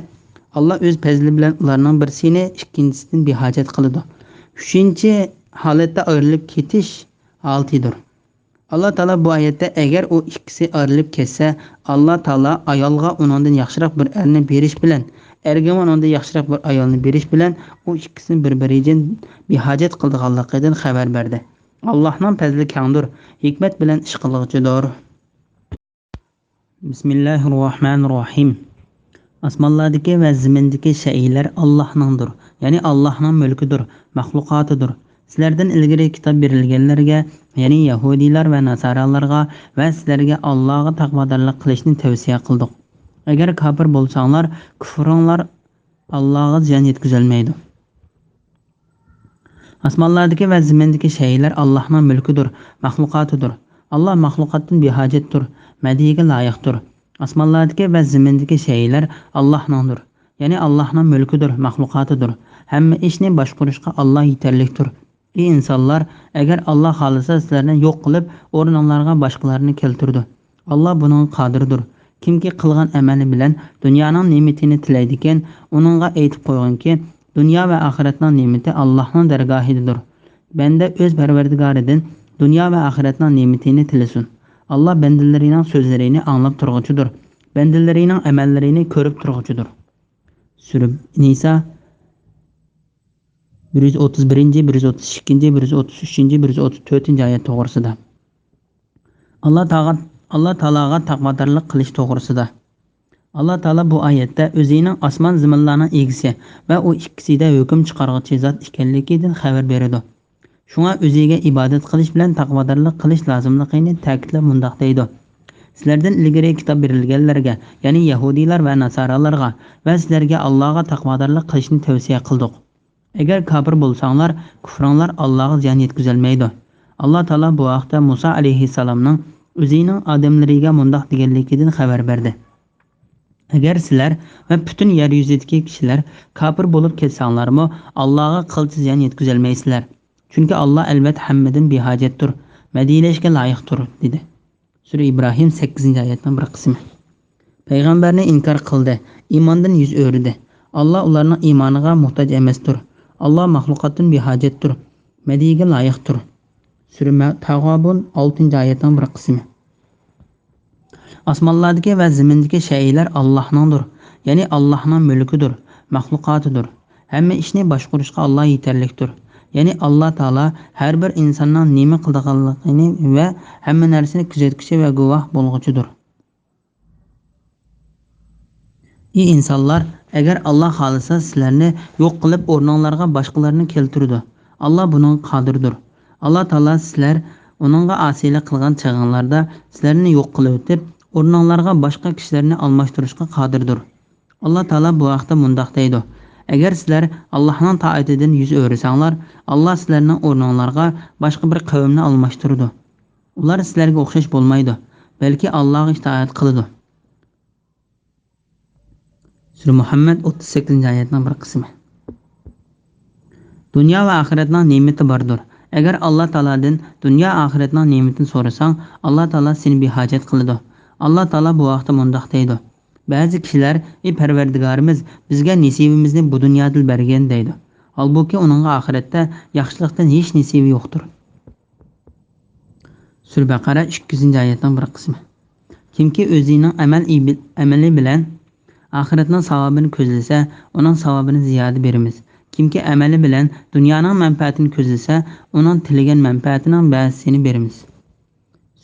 ئاللا ئۆز پەزلى بىلەن ئۇلارنىڭ بىرسىنى ئىككىنچىسىدىن بىھاجەت قىلىدۇ. ئۈچىنچى ھالەتتە ئايرىلىپ كېتىش ھالىتىدۇر. ئاللا تائالا بۇ ئايەتتە، ئەگەر ئۇ ئىككىسى ئايرىلىپ كەتسە، ئاللا تائالا ئايالغا ئۇنىڭدىن ياخشىراق بىر ئەرنى بېرىش بىلەن، ئەرگىمۇ ئۇنىڭدىن ياخشىراق بىر ئايالنى بېرىش بىلەن، ئۇ ئىككىسىنى بىر-بىرىدىن بىھاجەت قىلىدىغانلىقىدىن خەۋەر بەردى. ئاللانىڭ پەزلى كەڭدۇر، ھېكمەت بىلەن ئىش قىلغۇچىدۇر. بىسمىللاھىررەھمانىررەھىم. ئاسمانلاردىكى ۋە زېمىندىكى شەيئىلەر ئاللاھنىڭدۇر، يەنى ئاللاھنىڭ مۈلكىدۇر، مەخلۇقاتىدۇر. سىلەردىن ئىلگىرى كىتاب بېرىلگەنلەرگە، يەنى يەھۇدىيلار ۋە ناسارالارغا ۋە سىلەرگە ئاللاغا تەقۋادارلىق قىلىشنى تەۋسىيە قىلدۇق. ئەگەر كاپىر بولساڭلار، كۇفرۇڭلار ئاللاغا زىيان يەتكۈزەلمەيدۇ. ئاسمانلاردىكى ۋە زېمىندىكى شەيئىلەر ئاللاھنىڭ مۈلكىدۇر، مەخلۇقاتىدۇر. ئاللا مەخلۇقاتتىن بىھاجەتتۇر، مەدھىيىگە لايىقتۇر. ئاسمانلاردىكى ۋە زېمىندىكى شەيئىلەر ئاللاھنىڭدۇر. يەنى ئاللاھنىڭ مۈلكىدۇر، مەخلۇقاتىدۇر. ھەممە ئىشنى باشقۇرۇشقا ئاللاھ يېتەرلىكتۇر. ئى ئىنسانلار، ئەگەر ئاللاھ خالىسا سىلەرنى يوق قىلىپ، ئورنۇڭلارغا باشقىلارنى كەلتۈرىدۇ. ئاللاھ بۇنىڭغا قادىردۇر. كىمكى قىلغان ئەمەلى بىلەن دۇنيانىڭ نېمىتىنى تىلەيدىكەن، ئۇنىڭغا ئېيتىپ قويغىنكى، دۇنيا ۋە ئاخىرەتنىڭ نېمىتى ئاللاھنىڭ دەرگاھىدىدۇر. بەندە ئۆز پەرۋەردىگارىدىن دۇنيا ۋە ئاخىرەتنىڭ نېمىتىنى تىلىسۇن. ئاللاھ بەندىلىرىنىڭ سۆزلىرىنى ئاڭلاپ تۇرغۇچىدۇر. بەندىلىرىنىڭ ئەمەللىرىنى كۆرۈپ تۇرغۇچىدۇر. سۈرە نىسا، بىر يۈز ئوتتۇز بىرىنچى، بىر يۈز ئوتتۇز ئىككىنچى، بىر يۈز ئوتتۇز ئۈچىنچى، بىر يۈز ئوتتۇز تۆتىنچى ئايەت توغرىسىدا. ئاللا تاغا-، ئاللا تائالاغا تەقۋادارلىق قىلىش توغرىسىدا. ئاللا تائالا بۇ ئايەتتە ئۆزىنىڭ ئاسمان زېمىنلارنىڭ ئىگىسى ۋە ئۇ ئىككىسىدە ھۆكۈم چىقارغۇچى زات ئىكەنلىكىدىن خەۋەر بېرىدۇ. شۇڭا ئۆزىگە ئىبادەت قىلىش بىلەن تەقۋادارلىق قىلىش لازىملىقىنى تەكىتلەپ مۇنداق دەيدۇ: سىلەردىن ئىلگىرى كىتاب بېرىلگەنلەرگە، يەنى يەھۇدىيلار ۋە ناسارالارغا ۋە سىلەرگە ئاللاغا تەقۋادارلىق قىلىشنى تەۋسىيە قىلدۇق. ئەگەر كاپىر بولساڭلار، كۇفرۇڭلار ئاللاغا زىيان يەتكۈزەلمەيدۇ. ئاللا تائالا بۇ ھەقتە مۇسا ئەلەيھىسسالامنىڭ ئۆزىنىڭ ئادەملىرىگە مۇنداق دېگەنلىكىدىن خەۋەر بەردى: ئەگەر سىلەر ۋە پۈتۈن يەر يۈزىدىكى كىشىلەر كاپىر بولۇپ كەتسەڭلارمۇ، ئاللاغا قىلچە زىيان يەتكۈزەلمەيسىلەر. چۈنكى ئاللا ئەلۋەتتە ھەممىدىن بىھاجەتتۇر، مەدھىيەلەشكە لايىقتۇر، دېدى. سۈرە ئىبراھىم، سەككىزىنچى ئايەتنىڭ بىر قىسمى. پەيغەمبەرنى ئىنكار قىلدى، ئىماندىن يۈز ئۆرۈدى. ئاللا ئۇلارنىڭ ئىمانىغا موھتاج ئەمەستۇر. ئاللا مەخلۇقاتتىن بىھاجەتتۇر، مەدھىيەگە لايىقتۇر. سۈرە مە-، تاغابۇن، ئالتىنچى ئايەتنىڭ بىر قىسمى. ئاسمانلاردىكى ۋە زېمىندىكى شەيئىلەر ئاللاھنىڭدۇر، يەنى ئاللاھنىڭ مۈلكىدۇر، مەخلۇقاتىدۇر. ھەممە ئىشنى باشقۇرۇشقا ئاللا يېتەرلىكتۇر. يەنى ئاللا تائالا ھەر بىر ئىنساننىڭ نېمە قىلىدىغانلىقىنى ۋە ھەممە نەرسىنى كۆزەتكۈچى ۋە گۇۋاھ بولغۇچىدۇر. ئى ئىنسانلار، ئەگەر ئاللا خالىسا سىلەرنى يوق قىلىپ ئورنۇڭلارغا باشقىلارنى كەلتۈرىدۇ. ئاللا بۇنىڭغا قادىردۇر. ئاللا تائالا سىلەر ئۇنىڭغا ئاسىيلىق قىلغان چېغىڭلاردا سىلەرنى يوق قىلىۋېتىپ، ئورنۇڭلارغا باشقا كىشىلەرنى ئالماشتۇرۇشقا قادىردۇر. ئاللا تائالا بۇ ھەقتە مۇنداق دەيدۇ: ئەگەر سىلەر ئاللاھنىڭ تائىتىدىن يۈز ئۆرۈسەڭلار، ئاللا سىلەرنىڭ ئورنۇڭلارغا باشقا بىر قەۋمنى ئالماشتۇرىدۇ. ئۇلار سىلەرگە ئوخشاش بولمايدۇ، بەلكى ئاللاغا ئىتائەت قىلىدۇ. سۈرە مۇھەممەد، ئوتتۇز سەككىزىنچى ئايەتنىڭ بىر قىسمى. دۇنيا ۋە ئاخىرەتنىڭ نېمىتى باردۇر. ئەگەر ئاللا تائالادىن دۇنيا ئاخىرەتنىڭ نېمىتىنى سورىساڭ، ئاللا تائالا سېنى بىھاجەت قىلىدۇ. ئاللا تائالا بۇ ھەقتە مۇنداق دەيدۇ: بەزى كىشىلەر، ئى پەرۋەردىگارىمىز، بىزگە نېسىۋىمىزنى بۇ دۇنيادىلا بەرگىن دەيدۇ. ھالبۇكى ئۇنىڭغا ئاخىرەتتە ياخشىلىقتىن ھېچ نېسىۋى يوقتۇر. سۈرە بەقەرە، ئىككى يۈزىنچى ئايەتنىڭ بىر قىسمى. كىمكى ئۆزىنىڭ ئەمەل ئىبىل-، ئەمىلى بىلەن ئاخىرەتنىڭ ساۋابىنى كۆزلىسە، ئۇنىڭ ساۋابىنى زىيادە بېرىمىز. كىمكى ئەمەلى بىلەن دۇنيانىڭ مەنپەئەتىنى كۆزلىسە، ئۇنىڭ تىلىگەن مەنپەئەتىنىڭ بەزىسىنى بېرىمىز.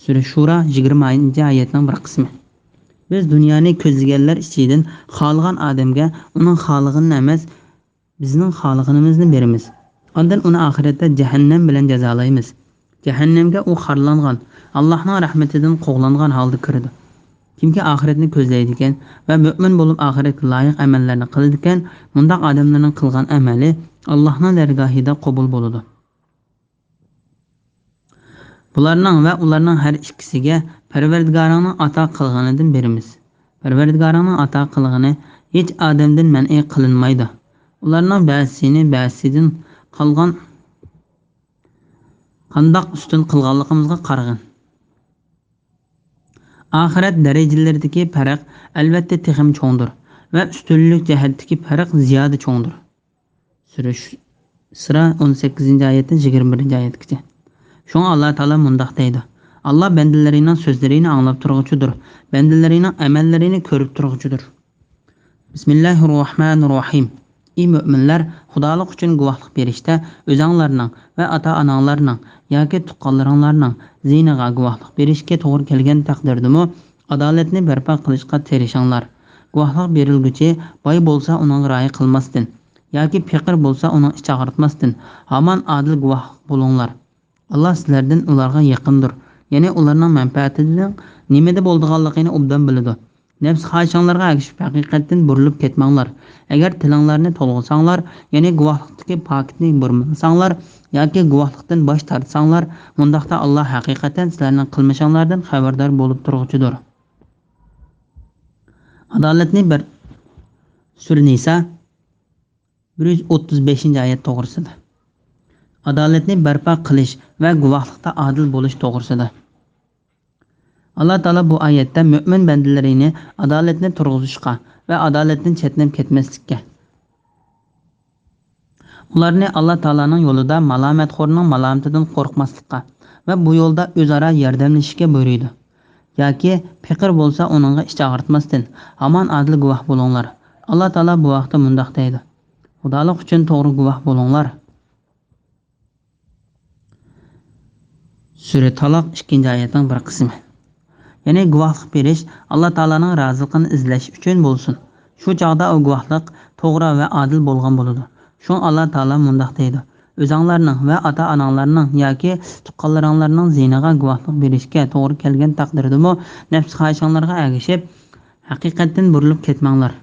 سۈرە شۇرا، يىگىرمىنچى ئايەتنىڭ بىر قىسمى. بىز دۇنيانى كۆزلىگەنلەر ئىچىدىن خالىغان ئادەمگە ئۇنىڭ خالىغىنىنى ئەمەس، بىزنىڭ خالىغىنىمىزنى بېرىمىز. ئاندىن ئۇنى ئاخىرەتتە جەھەننەم بىلەن جازالايمىز. جەھەننەمگە ئۇ خارلانغان، ئاللاھنىڭ رەھمىتىدىن قوغلانغان ھالدا كىرىدۇ. كىمكى ئاخىرەتنى كۆزلەيدىكەن ۋە مۆمىن بولۇپ ئاخىرەتكە لايىق ئەمەللەرنى قىلىدىكەن، مۇنداق ئادەملەرنىڭ قىلغان ئەمەلى ئاللاھنىڭ دەرگاھىدا قوبۇل بولىدۇ. بۇلارنىڭ ۋە ئۇلارنىڭ ھەر ئىككىسىگە پەرۋەردىگارىڭنىڭ ئاتا قىلغىنىدىن بېرىمىز. پەرۋەردىگارىڭنىڭ ئاتا قىلغىنى ھېچ ئادەمدىن مەنئى قىلىنمايدۇ. ئۇلارنىڭ بەزىسىنى بەزىسىدىن قالغان قانداق ئۈستۈن قىلغانلىقىمىزغا قارىغىن. ئاخىرەت دەرىجىلىرىدىكى پەرق ئەلۋەتتە تېخىمۇ چوڭدۇر ۋە ئۈستۈنلۈك جەھەتتىكى پەرق زىيادە چوڭدۇر. سۈرە شۇ-، ئىسرا، ئون سەككىزىنچى ئايەتتىن يىگىرمە بىرىنچى ئايەتكىچە. شۇڭا ئاللا تائالا مۇنداق دەيدۇ: ئاللا بەندىلىرىنىڭ سۆزلىرىنى ئاڭلاپ تۇرغۇچىدۇر، بەندىلىرىنىڭ ئەمەللىرىنى كۆرۈپ تۇرغۇچىدۇر. بىسمىللاھىررەھمانىررەھىم. ئى مۆمىنلەر، خۇدالىق ئۈچۈن گۇۋاھلىق بېرىشتە ئۆزەڭلارنىڭ ۋە ئاتا-ئاناڭلارنىڭ ياكى تۇغقانلىرىڭلارنىڭ زىيىنىغا گۇۋاھلىق بېرىشكە توغرا كەلگەن تەقدىردىمۇ، ئادالەتنى بەرپا قىلىشقا تىرىشىڭلار. گۇۋاھلىق بېرىلگۈچى باي بولسا، ئۇنىڭغا رىئايە قىلماستىن ياكى پېقىر بولسا، ئۇنىڭ ئىچى ئاغرىتماستىن ھامان ئادىل گۇۋاھ بولۇڭلار. ئاللا سىلەردىن ئۇلارغا يېقىندۇر، يەنى ئۇلارنىڭ مەنپەئەتىنىڭ نېمىدە بولىدىغانلىقىنى ئوبدان بىلىدۇ. نەپس خاھىشىڭلارغا ئەگىشىپ ھەقىقەتتىن بۇرۇلۇپ كەتمەڭلار. ئەگەر تىلىڭلارنى تولغىساڭلار، يەنى گۇۋاھلىقتىكى پاكىتنى بۇرمىساڭلار ياكى گۇۋاھلىقتىن باش تارتساڭلار، مۇنداقتا ئاللا ھەقىقەتەن سىلەرنىڭ قىلمىشىڭلاردىن خەۋەردار بولۇپ تۇرغۇچىدۇر. ئادالەتنى بەر-، سۈرە نىسا، بىر يۈز ئوتتۇز بەشىنچى ئايەت توغرىسىدا. ئادالەتنى بەرپا قىلىش ۋە گۇۋاھلىقتا ئادىل بولۇش توغرىسىدا. ئاللا تائالا بۇ ئايەتتە مۆمىن بەندىلىرىنى ئادالەتنى تۇرغۇزۇشقا ۋە ئادالەتتىن چەتنەپ كەتمەسلىككە، ئۇلارنى ئاللا تائالانىڭ يولىدا مالامەتخورنىڭ مالامىتىدىن قورقماسلىققا ۋە بۇ يولدا ئۆزئارا ياردەملىشىشكە بۇيرۇيدۇ. ياكى پېقىر بولسا، ئۇنىڭغا ئىچ ئاغرىتماستىن، ھامان ئادىل گۇۋاھ بولۇڭلار. ئاللا تائالا بۇ ھەقتە مۇنداق دەيدۇ: خۇدالىق ئۈچۈن توغرا گۇۋاھ بولۇڭلار. سۈرە تالاق، ئىككىنچى ئايەتنىڭ بىر قىسمى. يەنى گۇۋاھلىق بېرىش ئاللا تائالانىڭ رازىلىقىنى ئىزلەش ئۈچۈن بولسۇن. شۇ چاغدا ئۇ گۇۋاھلىق توغرا ۋە ئادىل بولغان بولىدۇ. شۇڭا ئاللا تائالا مۇنداق دەيدۇ: ئۆزۈڭلارنىڭ ۋە ئاتا-ئاناڭلارنىڭ ياكى تۇغقانلىرىڭلارنىڭ زىنىغا گۇۋاھلىق بېرىشكە توغرا كەلگەن تەقدىردىمۇ، نەپس خاھىشىڭلارغا ئەگىشىپ، ھەقىقەتتىن بۇرۇلۇپ كەتمەڭلار.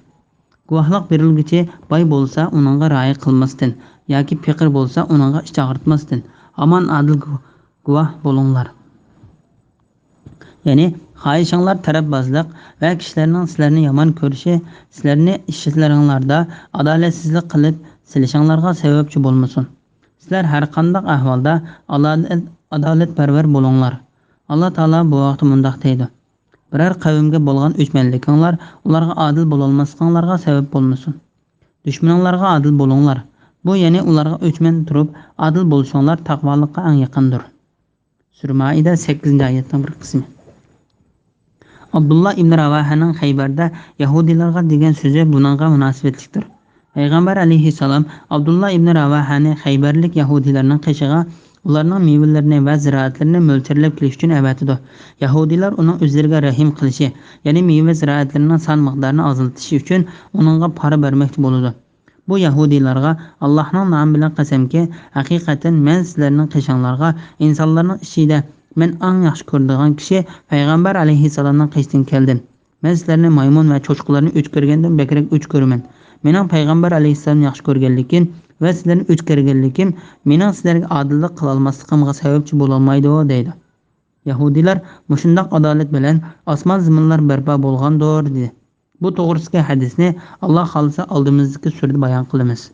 گۇۋاھلىق بېرىلگۈچى باي بولسا، ئۇنىڭغا رىئايە قىلماستىن ياكى پېقىر بولسا، ئۇنىڭغا ئىچ ئاغرىتماستىن، ھامان ئادىل گۇ-، گۇۋاھ بولۇڭلار. يەنى، خاھىشىڭلار تەرەپبازلىق ۋە كىشىلەرنىڭ سىلەرنى يامان كۆرۈشى سىلەرنى ئىشلىرىڭلاردا ئادالەتسىزلىك قىلىپ سېلىشىڭلارغا سەۋەبچى بولمىسۇن. سىلەر ھەرقانداق ئەھۋالدا ئادالەت-، ئادالەتپەرۋەر بولۇڭلار. ئاللا تائالا بۇ ھەقتە مۇنداق دەيدۇ: بىرەر قەۋمگە بولغان ئۆچمەنلىكىڭلار ئۇلارغا ئادىل بولالماسلىقىڭلارغا سەۋەب بولمىسۇن. دۈشمىنىڭلارغا ئادىل بولۇڭلار. بۇ، يەنى ئۇلارغا ئۆچمەن تۇرۇپ ئادىل بولۇشۇڭلار تەقۋالىققا ئەڭ يېقىندۇر. سۈرە مائىدە، سەككىزىنچى ئايەتنىڭ بىر قىسمى. ئابدۇللا ئىبن راۋاھەنىڭ خەيبەردە يەھۇدىيلارغا دېگەن سۆزى بۇنىڭغا مۇناسىۋەتلىكتۇر. پەيغەمبەر ئەلەيھىسسالام ئابدۇللا ئىبن راۋاھەنى خەيبەرلىك يەھۇدىيلارنىڭ قېشىغا ئۇلارنىڭ مېۋىلىرىنى ۋە زىرائەتلىرىنى مۆلچەرلەپ كېلىش ئۈچۈن ئەۋەتىدۇ. يەھۇدىيلار ئۇنىڭ ئۆزلىرىگە رەھىم قىلىشى، يەنى مېۋە زىرائەتلىرىنىڭ سان مىقدارىنى ئازلىتىشى ئۈچۈن ئۇنىڭغا پارا بەرمەكچى بولىدۇ. بۇ يەھۇدىيلارغا: ئاللاھنىڭ نامى بىلەن قەسەمكى، ھەقىقەتەن مەن سىلەرنىڭ قېشىڭلارغا ئىنسانلارنىڭ ئىچىدە مەن ئەڭ ياخشى كۆرىدىغان كىشى پەيغەمبەر ئەلەيھىسسالامنىڭ قېشىدىن كەلدىم. مەن سىلەرنى مايمۇن ۋە چوشقىلارنى ئۆچ كۆرگەندىن بەكرەك ئۆچ كۆرىمەن. مېنىڭ پەيغەمبەر ئەلەيھىسسالامنى ياخشى كۆرگەنلىكىم ۋە سىلەرنى ئۆچ كۆرگەنلىكىم مېنىڭ سىلەرگە ئادىللىق قىلالماسلىقىمغا سەۋەبچى بولالمايدۇ، دەيدۇ. يەھۇدىيلار: مۇشۇنداق ئادالەت بىلەن ئاسمان زېمىنلار بەرپا بولغاندۇر، دېدى. بۇ توغرىسىدىكى ھەدىسنى، ئاللا خالىسا، ئالدىمىزدىكى سۈرىدە بايان قىلىمىز.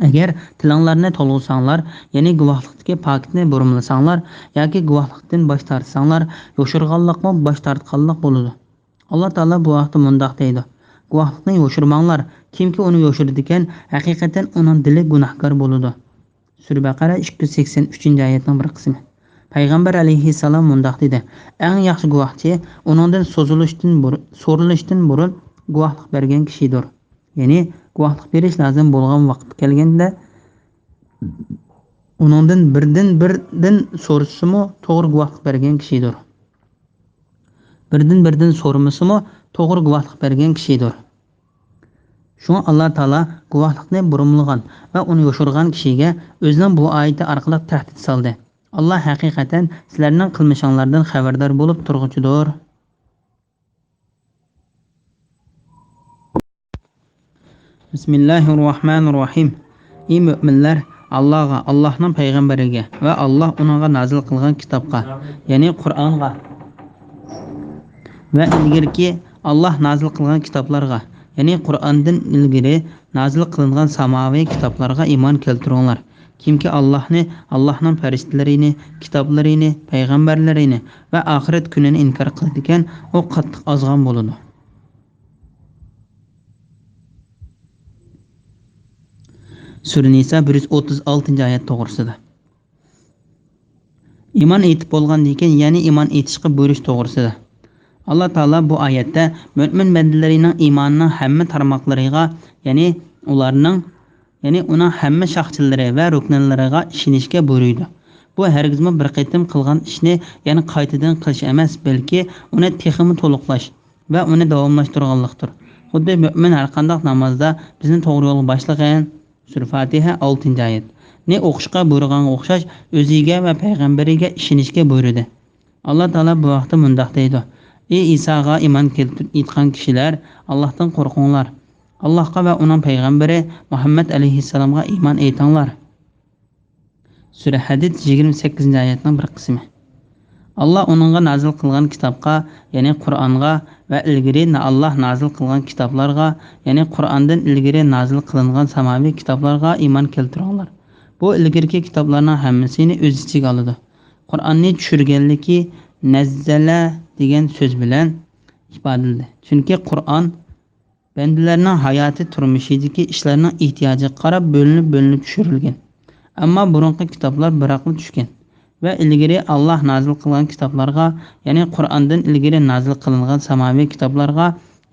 ئەگەر تىلىڭلارنى تولغىساڭلار، يەنى گۇۋاھلىقتىكى پاكىتنى بۇرمىلىساڭلار ياكى گۇۋاھلىقتىن باش تارتساڭلار، يوشۇرغانلىقمۇ باش تارتقانلىق بولىدۇ. ئاللا تائالا بۇ ھەقتە مۇنداق دەيدۇ: گۇۋاھلىقنى يوشۇرماڭلار، كىمكى ئۇنى يوشۇرىدىكەن، ھەقىقەتەن ئۇنىڭ دىلى گۇناھكار بولىدۇ. سۈرە بەقەرە، ئىككى يۈز سەكسەن ئۈچىنچى ئايەتنىڭ بىر قىسمى. پەيغەمبەر ئەلەيھىسسالام مۇنداق دېدى: ئەڭ ياخشى گۇۋاھچى ئۇنىڭدىن سوزۇلۇشتىن بۇر-، سورىلىشتىن بۇرۇن گۇۋاھلىق بەرگەن كىشىدۇر. يەنى گۇۋاھلىق بېرىش لازىم بولغان ۋاقىت كەلگەندە، ئۇنىڭدىن بىردىن بىردىن سورىسىمۇ توغرا گۇۋاھلىق بەرگەن كىشىدۇر. بىردىن بىردىن سورىمىسىمۇ توغرا گۇۋاھلىق بەرگەن كىشىدۇر. شۇڭا ئاللا تائالا گۇۋاھلىقنى بۇرمىلىغان ۋە ئۇنى يوشۇرغان كىشىگە ئۆزىنىڭ بۇ ئايىتى ئارقىلىق تەھدىت سالدى. ئاللا ھەقىقەتەن سىلەرنىڭ قىلمىشىڭلاردىن خەۋەردار بولۇپ تۇرغۇچىدۇر. بىسمىللاھىررەھمانىررەھىم. ئى مۆمىنلەر، ئاللاغا، ئاللاھنىڭ پەيغەمبىرىگە ۋە ئاللاھ ئۇنىڭغا نازىل قىلغان كىتابقا، يەنى قۇرئانغا ۋە ئىلگىرىكى ئاللاھ نازىل قىلغان كىتابلارغا، يەنى قۇرئاندىن ئىلگىرى نازىل قىلىنغان ساماۋىي كىتابلارغا ئىمان كەلتۈرۈڭلار. كىمكى ئاللاھنى، ئاللاھنىڭ پەرىشتىلىرىنى، كىتابلىرىنى، پەيغەمبەرلىرىنى ۋە ئاخىرەت كۈنىنى ئىنكار قىلىدىكەن، ئۇ قاتتىق ئازغان بولىدۇ. سۈرە نىسا، بىر يۈز ئوتتۇز ئالتىنچى ئايەت توغرىسىدا. ئىمان ئېيتىپ بولغاندىن كېيىن يەنە ئىمان ئېيتىشقا بۇيرۇش توغرىسىدا. ئاللا تائالا بۇ ئايەتتە مۆمىن بەندىلىرىنىڭ ئىمانىنىڭ ھەممە تارماقلىرىغا، يەنى ئۇلارنىڭ، يەنى ئۇنىڭ ھەممە شاخچىلىرى ۋە رۇكنىلىرىغا ئىشىنىشكە بۇيرۇيدۇ. بۇ ھەرگىزمۇ بىر قېتىم قىلغان ئىشنى يەنە قايتىدىن قىلىش ئەمەس، بەلكى ئۇنى تېخىمۇ تولۇقلاش ۋە ئۇنى داۋاملاشتۇرغانلىقتۇر. خۇددى مۆمىن ھەرقانداق نامازدا بىزنى توغرا يولغا باشلىغىن، سۈرە فاتىھە، ئالتىنچى ئايەت، نى ئوقۇشقا بۇيرۇغانغا ئوخشاش، ئۆزىگە ۋە پەيغەمبىرىگە ئىشىنىشكە بۇيرۇدى. ئاللا تائالا بۇ ھەقتە مۇنداق دەيدۇ: ئى ئىساغا ئىمان كەلتۈر-، ئېيتقان كىشىلەر، ئاللاھتىن قورقۇڭلار. ئاللاھقا ۋە ئۇنىڭ پەيغەمبىرى مۇھەممەد ئەلەيھىسسالامغا ئىمان ئېيتىڭلار. سۈرە ھەدىد، يىگىرمە سەككىزىنچى ئايەتنىڭ بىر قىسمى. ئاللا ئۇنىڭغا نازىل قىلغان كىتابقا، يەنى قۇرئانغا ۋە ئىلگىرى نا-، ئاللا نازىل قىلغان كىتابلارغا، يەنى قۇرئاندىن ئىلگىرى نازىل قىلىنغان ساماۋىي كىتابلارغا ئىمان كەلتۈرۈڭلار. بۇ ئىلگىرىكى كىتابلارنىڭ ھەممىسىنى ئۆز ئىچىگە ئالىدۇ. قۇرئاننى چۈشۈرگەنلىكى نەززەلە دېگەن سۆز بىلەن ئىپادىلىدى. چۈنكى قۇرئان بەندىلەرنىڭ ھاياتىي تۇرمۇشىدىكى ئىشلارنىڭ ئېھتىياجىغا قاراپ بۆلۈنۈپ-بۆلۈنۈپ چۈشۈرۈلگەن. ئەمما بۇرۇنقى كىتابلار بىراقلا چۈشكەن ۋە ئىلگىرى ئاللا نازىل قىلغان كىتابلارغا، يەنى قۇرئاندىن ئىلگىرى نازىل قىلىنغان ساماۋىي كىتابلارغا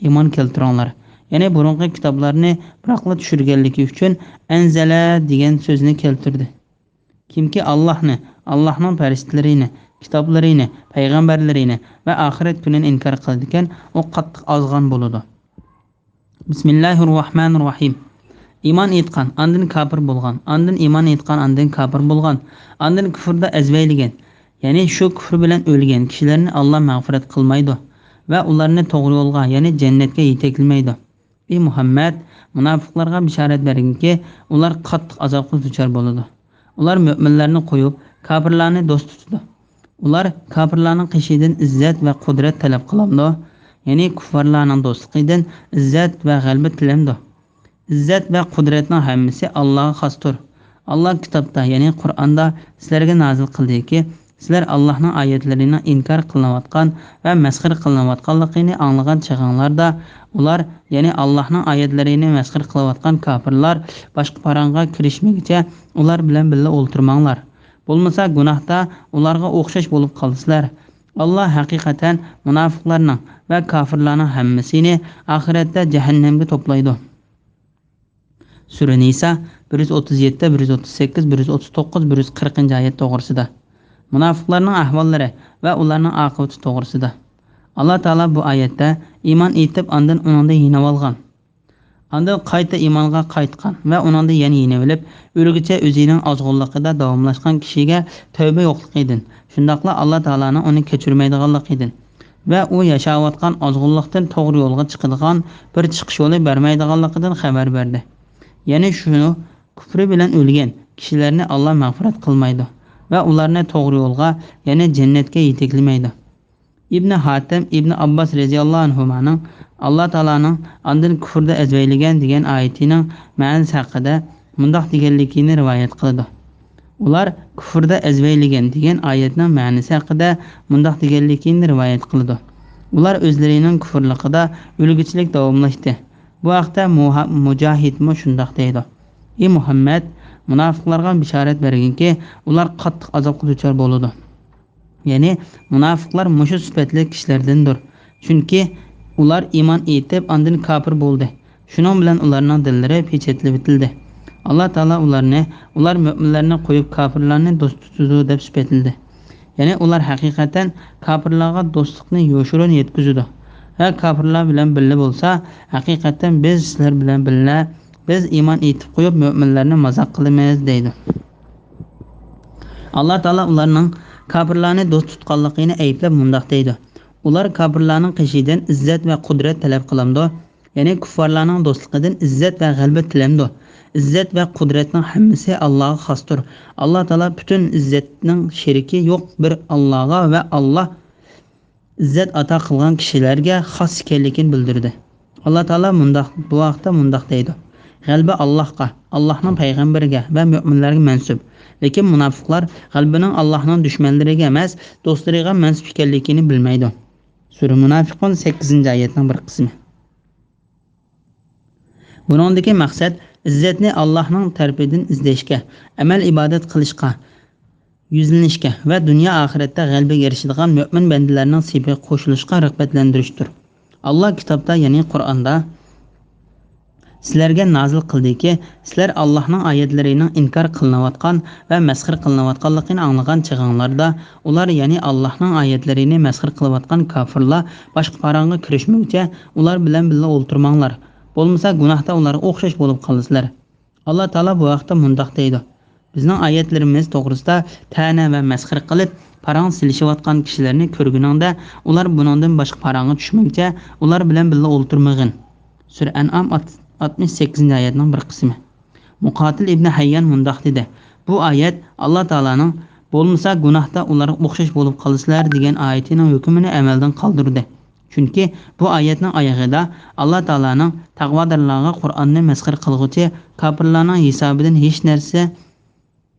ئىمان كەلتۈرۈڭلار. يەنى بۇرۇنقى كىتابلارنى بىراقلا چۈشۈرگەنلىكى ئۈچۈن ئەنزەلە دېگەن سۆزنى كەلتۈردى. كىمكى ئاللاھنى، ئاللاھنىڭ پەرىشتىلىرىنى، كىتابلىرىنى، پەيغەمبەرلىرىنى ۋە ئاخىرەت كۈنىنى ئىنكار قىلىدىكەن، ئۇ قاتتىق ئازغان بولىدۇ. بىسمىللاھىررەھمانىررەھىم. ئىمان ئېيتقان، ئاندىن كاپىر بولغان، ئاندىن ئىمان ئېيتقان، ئاندىن كاپىر بولغان، ئاندىن كۇفردا ئەزۋەيلىگەن، يەنى شۇ كۇفرى بىلەن ئۆلگەن كىشىلەرنى ئاللا مەغپىرەت قىلمايدۇ ۋە ئۇلارنى توغرا يولغا، يەنى جەننەتكە يېتەكلىمەيدۇ. ئى مۇھەممەد، مۇناپىقلارغا بىشارەت بەرگىنكى، ئۇلار قاتتىق ئازابقا دۇچار بولىدۇ. ئۇلار مۆمىنلەرنى قويۇپ، كاپىرلارنى دوست تۇتىدۇ. ئۇلار كاپىرلارنىڭ قېشىدىن ئىززەت ۋە قۇدرەت تەلەپ قىلامدۇ؟ يەنى كۇففارلارنىڭ دوستلۇقىدىن ئىززەت ۋە غەلىبە تىلەمدۇ؟ ئىززەت ۋە قۇدرەتنىڭ ھەممىسى ئاللاغا خاستۇر. ئاللا كىتابتا، يەنى قۇرئاندا سىلەرگە نازىل قىلدىكى، سىلەر ئاللاھنىڭ ئايەتلىرىنىڭ ئىنكار قىلىنىۋاتقان ۋە مەسخىرە قىلىنىۋاتقانلىقىنى ئاڭلىغان چېغىڭلاردا، ئۇلار، يەنى ئاللاھنىڭ ئايەتلىرىنى مەسخىرە قىلىۋاتقان كاپىرلار باشقا پاراڭغا كىرىشمىگۈچە ئۇلار بىلەن بىللە ئولتۇرماڭلار. بولمىسا گۇناھتا ئۇلارغا ئوخشاش بولۇپ قالىسىلەر. ئاللا ھەقىقەتەن مۇناپىقلارنىڭ ۋە كاپىرلارنىڭ ھەممىسىنى ئاخىرەتتە جەھەننەمگە توپلايدۇ. سۈرە نىسا، بىر يۈز ئوتتۇز يەتتە، بىر يۈز ئوتتۇز سەككىز، بىر يۈز ئوتتۇز توققۇز، بىر يۈز قىرىقىنچى ئايەت توغرىسىدا. مۇناپىقلارنىڭ ئەھۋاللىرى ۋە ئۇلارنىڭ ئاقىۋىتى توغرىسىدا. ئاللا تائالا بۇ ئايەتتە ئىمان ئېيتىپ، ئاندىن ئۇنىڭدىن يېنىۋالغان، ئاندىن قايتا ئىمانغا قايتقان ۋە ئۇنىڭدىن يەنە يېنىۋېلىپ، ئۆلگۈچە ئۆزىنىڭ ئازغۇنلۇقىدا داۋاملاشقان كىشىگە تەۋبە يوقلۇقىدىن، شۇنداقلا ئاللا تائالانىڭ ئۇنى كەچۈرمەيدىغانلىقىدىن، ۋە ئۇ ياشاۋاتقان ئازغۇنلۇقتىن توغرا يولغا چىقىدىغان بىر چىقىش يولى بەرمەيدىغانلىقىدىن خەۋەر بەردى. يەنى شۇ كۇفرى بىلەن ئۆلگەن كىشىلەرنى ئاللا مەغپىرەت قىلمايدۇ ۋە ئۇلارنى توغرا يولغا، يەنى جەننەتكە يېتەكلىمەيدۇ. ئىبنى ھاتىم ئىبنى ئابباس رەزىياللاھۇ ئەنھۇمانىڭ ئاللا تائالانىڭ ئاندىن كۇفردا ئەزۋەيلىگەن دېگەن ئايىتىنىڭ مەنىسى ھەققىدە مۇنداق دېگەنلىكىنى رىۋايەت قىلىدۇ. ئۇلار كۇفردا ئەزۋەيلىگەن دېگەن ئايەتنىڭ مەنىسى ھەققىدە مۇنداق دېگەنلىكىنى رىۋايەت قىلىدۇ. ئۇلار ئۆزلىرىنىڭ كۇفرلۇقىدا ئۆلگۈچىلىك داۋاملاشتى. بۇ ھەقتە مۇھا-، مۇجاھىدمۇ شۇنداق دەيدۇ. ئى مۇھەممەد، مۇناپىقلارغا بىشارەت بەرگىنكى، ئۇلار قاتتىق ئازابقا دۇچار بولىدۇ. يەنى مۇناپىقلار مۇشۇ سۈپەتلىك كىشىلەردىندۇر. چۈنكى ئۇلار ئىمان ئېيتىپ، ئاندىن كاپىر بولدى. شۇنىڭ بىلەن ئۇلارنىڭ دىللىرى پېچەتلىۋېتىلدى. ئاللا تائالا ئۇلارنى، ئۇلار مۆمىنلەرنى قويۇپ، كاپىرلارنى دوست تۇتىدۇ، دەپ سۈپەتلىدى. يەنى ئۇلار ھەقىقەتەن كاپىرلارغا دوستلۇقنى يوشۇرۇن يەتكۈزىدۇ ۋە كاپىرلار بىلەن بىللە بولسا، ھەقىقەتەن بىز سىلەر بىلەن بىللە، بىز ئىمان ئېيتىپ قويۇپ، مۆمىنلەرنى مازاق قىلىمىز، دەيدۇ. ئاللا تائالا ئۇلارنىڭ كاپىرلارنى دوست تۇتقانلىقىنى ئەيىبلەپ مۇنداق دەيدۇ: ئۇلار كاپىرلارنىڭ قېشىدىن ئىززەت ۋە قۇدرەت تەلەپ قىلامدۇ؟ يەنى كۇففارلارنىڭ دوستلۇقىدىن ئىززەت ۋە غەلىبە تىلەمدۇ؟ ئىززەت ۋە قۇدرەتنىڭ ھەممىسى ئاللاغا خاستۇر. ئاللا تائالا پۈتۈن ئىززەتنىڭ شېرىكى يوق بىر ئاللاغا ۋە ئاللا ئىززەت ئاتا قىلغان كىشىلەرگە خاس ئىكەنلىكىنى بىلدۈردى. ئاللا تائالا مۇنداق، بۇ ھەقتە مۇنداق دەيدۇ: غەلىبە ئاللاھقا، ئاللاھنىڭ پەيغەمبىرىگە ۋە مۆمىنلەرگە مەنسۇپ. لېكىن مۇناپىقلار غەلىبىنىڭ ئاللاھنىڭ دۈشمەنلىرىگە ئەمەس، دوستلىرىغا مەنسۇپ ئىكەنلىكىنى بىلمەيدۇ. سۈرە مۇناپىقۇن، سەككىزىنچى ئايەتنىڭ بىر قىسمى. بۇنىڭدىكى مەقسەت ئىززەتنى ئاللاھنىڭ تەرىپىدىن ئىزدەشكە، ئەمەل-ئىبادەت قىلىشقا، يۈزلىنىشكە ۋە دۇنيا ئاخىرەتتە غەلىبىگە ئېرىشىدىغان مۆمىن بەندىلەرنىڭ سېپىگە قوشۇلۇشقا رىغبەتلەندۈرۈشتۇر. ئاللا كىتابتا، يەنى قۇرئاندا سىلەرگە نازىل قىلدىكى، سىلەر ئاللاھنىڭ ئايەتلىرىنىڭ ئىنكار قىلىنىۋاتقان ۋە مەسخىرە قىلىنىۋاتقانلىقىنى ئاڭلىغان چېغىڭلاردا، ئۇلار، يەنى ئاللاھنىڭ ئايەتلىرىنى مەسخىرە قىلىۋاتقان كاپىرلار باشقا پاراڭغا كىرىشمىگۈچە ئۇلار بىلەن بىللە ئولتۇرماڭلار. بولمىسا گۇناھتا ئۇلارغا ئوخشاش بولۇپ قالىسىلەر. ئاللا تائالا بۇ ھەقتە مۇنداق دەيدۇ: بىزنىڭ ئايەتلىرىمىز توغرىسىدا تەنە ۋە مەسخىرە قىلىپ، پاراڭ سېلىشىۋاتقان كىشىلەرنى كۆرگىنىڭدە، ئۇلار بۇنىڭدىن باشقا پاراڭغا چۈشمىگۈچە ئۇلار بىلەن بىللە ئولتۇرمىغىن. سۈرە ئەنئام ئات-، ئاتمىش سەككىزىنچى ئايەتنىڭ بىر قىسمى. مۇقاتىل ئىبنى ھەييان مۇنداق دېدى: بۇ ئايەت ئاللا تائالانىڭ بولمىسا گۇناھتا ئۇلارغا ئوخشاش بولۇپ قالىسىلەر» دېگەن ئايىتىنىڭ ھۆكمىنى ئەمەلدىن قالدۇردى. چۈنكى بۇ ئايەتنىڭ ئايىغىدا ئاللا تائالانىڭ تەقۋادارلارغا قۇرئاننى مەسخىرە قىلغۇچى كاپىرلارنىڭ ھېسابىدىن ھېچ نەرسە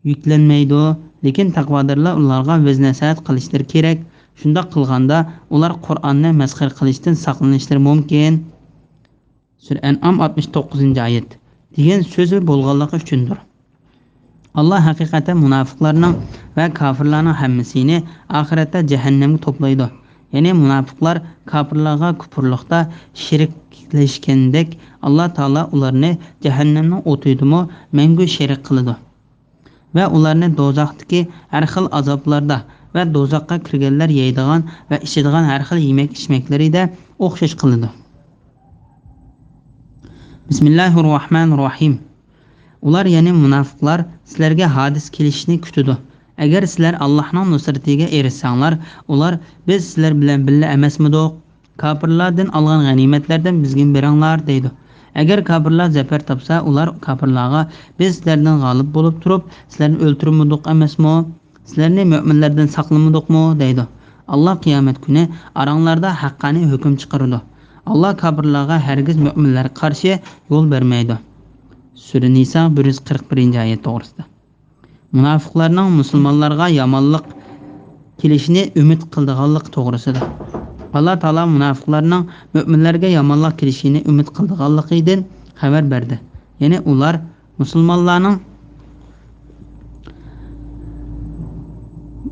يۈكلەنمەيدۇ، لېكىن تەقۋادارلار ئۇلارغا ۋەز-نەسىھەت قىلىشلىرى كېرەك. شۇنداق قىلغاندا ئۇلار قۇرئاننى مەسخىرە قىلىشتىن ساقلىنىشلىرى مۇمكىن. سۈرە ئەنئام، ئاتمىش توققۇزىنچى ئايەت. دېگەن سۆزى بولغانلىقى ئۈچۈندۇر. ئاللا ھەقىقەتەن مۇناپىقلارنىڭ ۋە كاپىرلارنىڭ ھەممىسىنى ئاخىرەتتە جەھەننەمگە توپلايدۇ. يەنى مۇناپىقلار كاپىرلارغا كۇپۇرلۇقتا شېرىكلەشكەندەك، ئاللا تائالا ئۇلارنى جەھەننەمنىڭ ئوتىدىمۇ مەڭگۈ شېرىك قىلىدۇ. ۋە ئۇلارنى دوزاختىكى ھەر خىل ئازابلاردا ۋە دوزاخقا كىرگەنلەر يەيدىغان ۋە ئىچىدىغان ھەر خىل يېمەك-ئىچمەكلىرىدە ئوخشاش قىلىدۇ. بىسمىللاھىررەھمانىررەھىم. ئۇلار، يەنى مۇناپىقلار، سىلەرگە ھادىسە كېلىشىنى كۈتىدۇ. ئەگەر سىلەر ئاللاھنىڭ نۇسرىتىگە ئېرىشسەڭلار، ئۇلار، بىز سىلەر بىلەن بىللە ئەمەسمىدۇق؟ كاپىرلاردىن ئالغان غەنىيمەتلەردىن بىزگىمۇ بېرىڭلار دەيدۇ. ئەگەر كاپىرلار زەپەر تاپسا، ئۇلار كاپىرلارغا، بىز سىلەردىن غالىب بولۇپ تۇرۇپ، سىلەرنى ئۆلتۈرمىدۇق ئەمەسمۇ؟ سىلەرنى مۆمىنلەردىن ساقلىمىدۇقمۇ؟ دەيدۇ. ئاللا قىيامەت كۈنى ئاراڭلاردا ھەققانىي ھۆكۈم چىقىرىدۇ. ئاللا كاپىرلارغا ھەرگىز مۆمىنلەرگە قارشى يول بەرمەيدۇ. سۈرە نىسا، بىر يۈز قىرىق بىرىنچى ئايەت توغرىسىدا. مۇناپىقلارنىڭ مۇسۇلمانلارغا يامانلىق كېلىشىنى ئۈمىد قىلىدىغانلىقى توغرىسىدا. ئاللا تائالا مۇناپىقلارنىڭ مۆمىنلەرگە يامانلىق كېلىشىنى ئۈمىد قىلىدىغانلىقىدىن خەۋەر بەردى. يەنى ئۇلار مۇسۇلمانلارنىڭ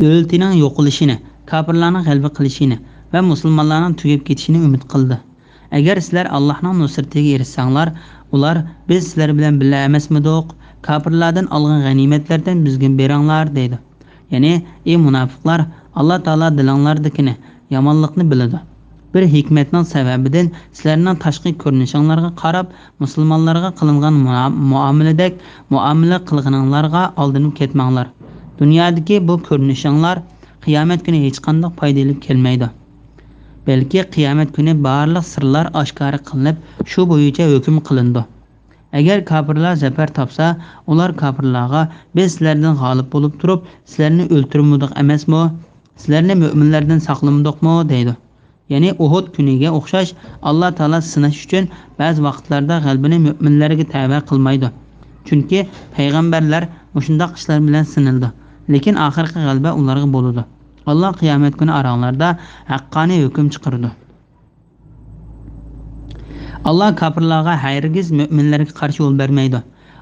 دۆلىتىنىڭ يوقىلىشىنى، كاپىرلارنىڭ غەلىبە قىلىشىنى ۋە مۇسۇلمانلارنىڭ تۈگەپ كېتىشىنى ئۈمىد قىلدى. ئەگەر سىلەر ئاللاھنىڭ نۇسرىتىگە ئېرىشسەڭلار، ئۇلار، بىز سىلەر بىلەن بىللە ئەمەسمىدۇق؟ كاپىرلاردىن ئالغان غەنىيمەتلەردىن بىزگىمۇ بېرىڭلار دەيدۇ. يەنى، ئى مۇناپىقلار، ئاللا تائالا دىلىڭلاردىكىنى، يامانلىقنى بىلىدۇ. بىر ھېكمەتنىڭ سەۋەبىدىن سىلەرنىڭ تاشقى كۆرۈنۈشۈڭلارغا قاراپ، مۇسۇلمانلارغا قىلىنغان مۇنا-، مۇئامىلىدەك مۇئامىلە قىلغىنىڭلارغا ئالدىنىپ كەتمەڭلار. دۇنيادىكى بۇ كۆرۈنۈشۈڭلار قىيامەت كۈنى ھېچقانداق پايدا ئېلىپ كەلمەيدۇ. بەلكى قىيامەت كۈنى بارلىق سىرلار ئاشكارا قىلىنىپ، شۇ بويىچە ھۆكۈم قىلىنىدۇ. ئەگەر كاپىرلار زەپەر تاپسا، ئۇلار كاپىرلارغا، بىز سىلەردىن غالىب بولۇپ تۇرۇپ، سىلەرنى ئۆلتۈرمىدۇق ئەمەسمۇ؟ سىلەرنى مۆمىنلەردىن ساقلىمىدۇقمۇ؟ دەيدۇ. يەنى ئۇھۇد كۈنىگە ئوخشاش، ئاللا تائالا سىناش ئۈچۈن بەزى ۋاقىتلاردا غەلىبىنى مۆمىنلەرگە تەۋە قىلمايدۇ. چۈنكى پەيغەمبەرلەر مۇشۇنداق ئىشلار بىلەن سىنىلىدۇ. لېكىن ئاخىرقى غەلىبە ئۇلارغا بولىدۇ. ئاللا قىيامەت كۈنى ئاراڭلاردا ھەققانىي ھۆكۈم چىقىرىدۇ. ئاللا كاپىرلارغا ھەرگىز مۆمىنلەرگە قارشى يول بەرمەيدۇ.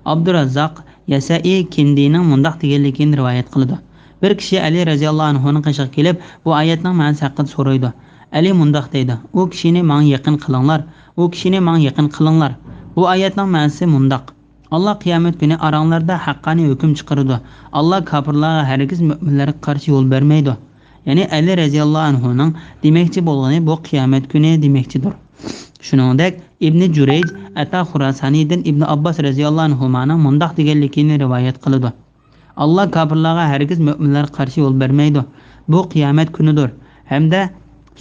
ئابدۇراززاق، يەسەئى، كىندىنىڭ مۇنداق دېگەنلىكىنى رىۋايەت قىلىدۇ. بىر كىشى ئەلى رەزىياللاھۇ ئەنھۇنىڭ قېشىغا كېلىپ، بۇ ئايەتنىڭ مەنىسى ھەققىدە سورايدۇ. ئەلى مۇنداق دەيدۇ: «ئۇ كىشىنى ماڭا يېقىن قىلىڭلار، ئۇ كىشىنى ماڭا يېقىن قىلىڭلار.» بۇ ئايەتنىڭ مەنىسى مۇنداق: ئاللا قىيامەت كۈنى ئاراڭلاردا ھەققانىي ھۆكۈم چىقىرىدۇ. ئاللا كاپىرلارغا ھەرگىز مۆمىنلەرگە قارشى يول بەرمەيدۇ. يەنى ئەلى رەزىياللاھۇ ئەنھۇنىڭ دېمەكچى بولغىنى بۇ قىيامەت كۈنى دېمەكچىدۇر. شۇنىڭدەك ئىبنى جۇرەيج ئەتا خۇراسانىدىن ئىبنى ئابباس رەزىياللاھۇ ئەنھۇمانىڭ مۇنداق دېگەنلىكىنى رىۋايەت قىلىدۇ: «ئاللا كاپىرلارغا ھەرگىز مۆمىنلەرگە قارشى يول بەرمەيدۇ. بۇ قىيامەت كۈنىدۇر.» ھەمدە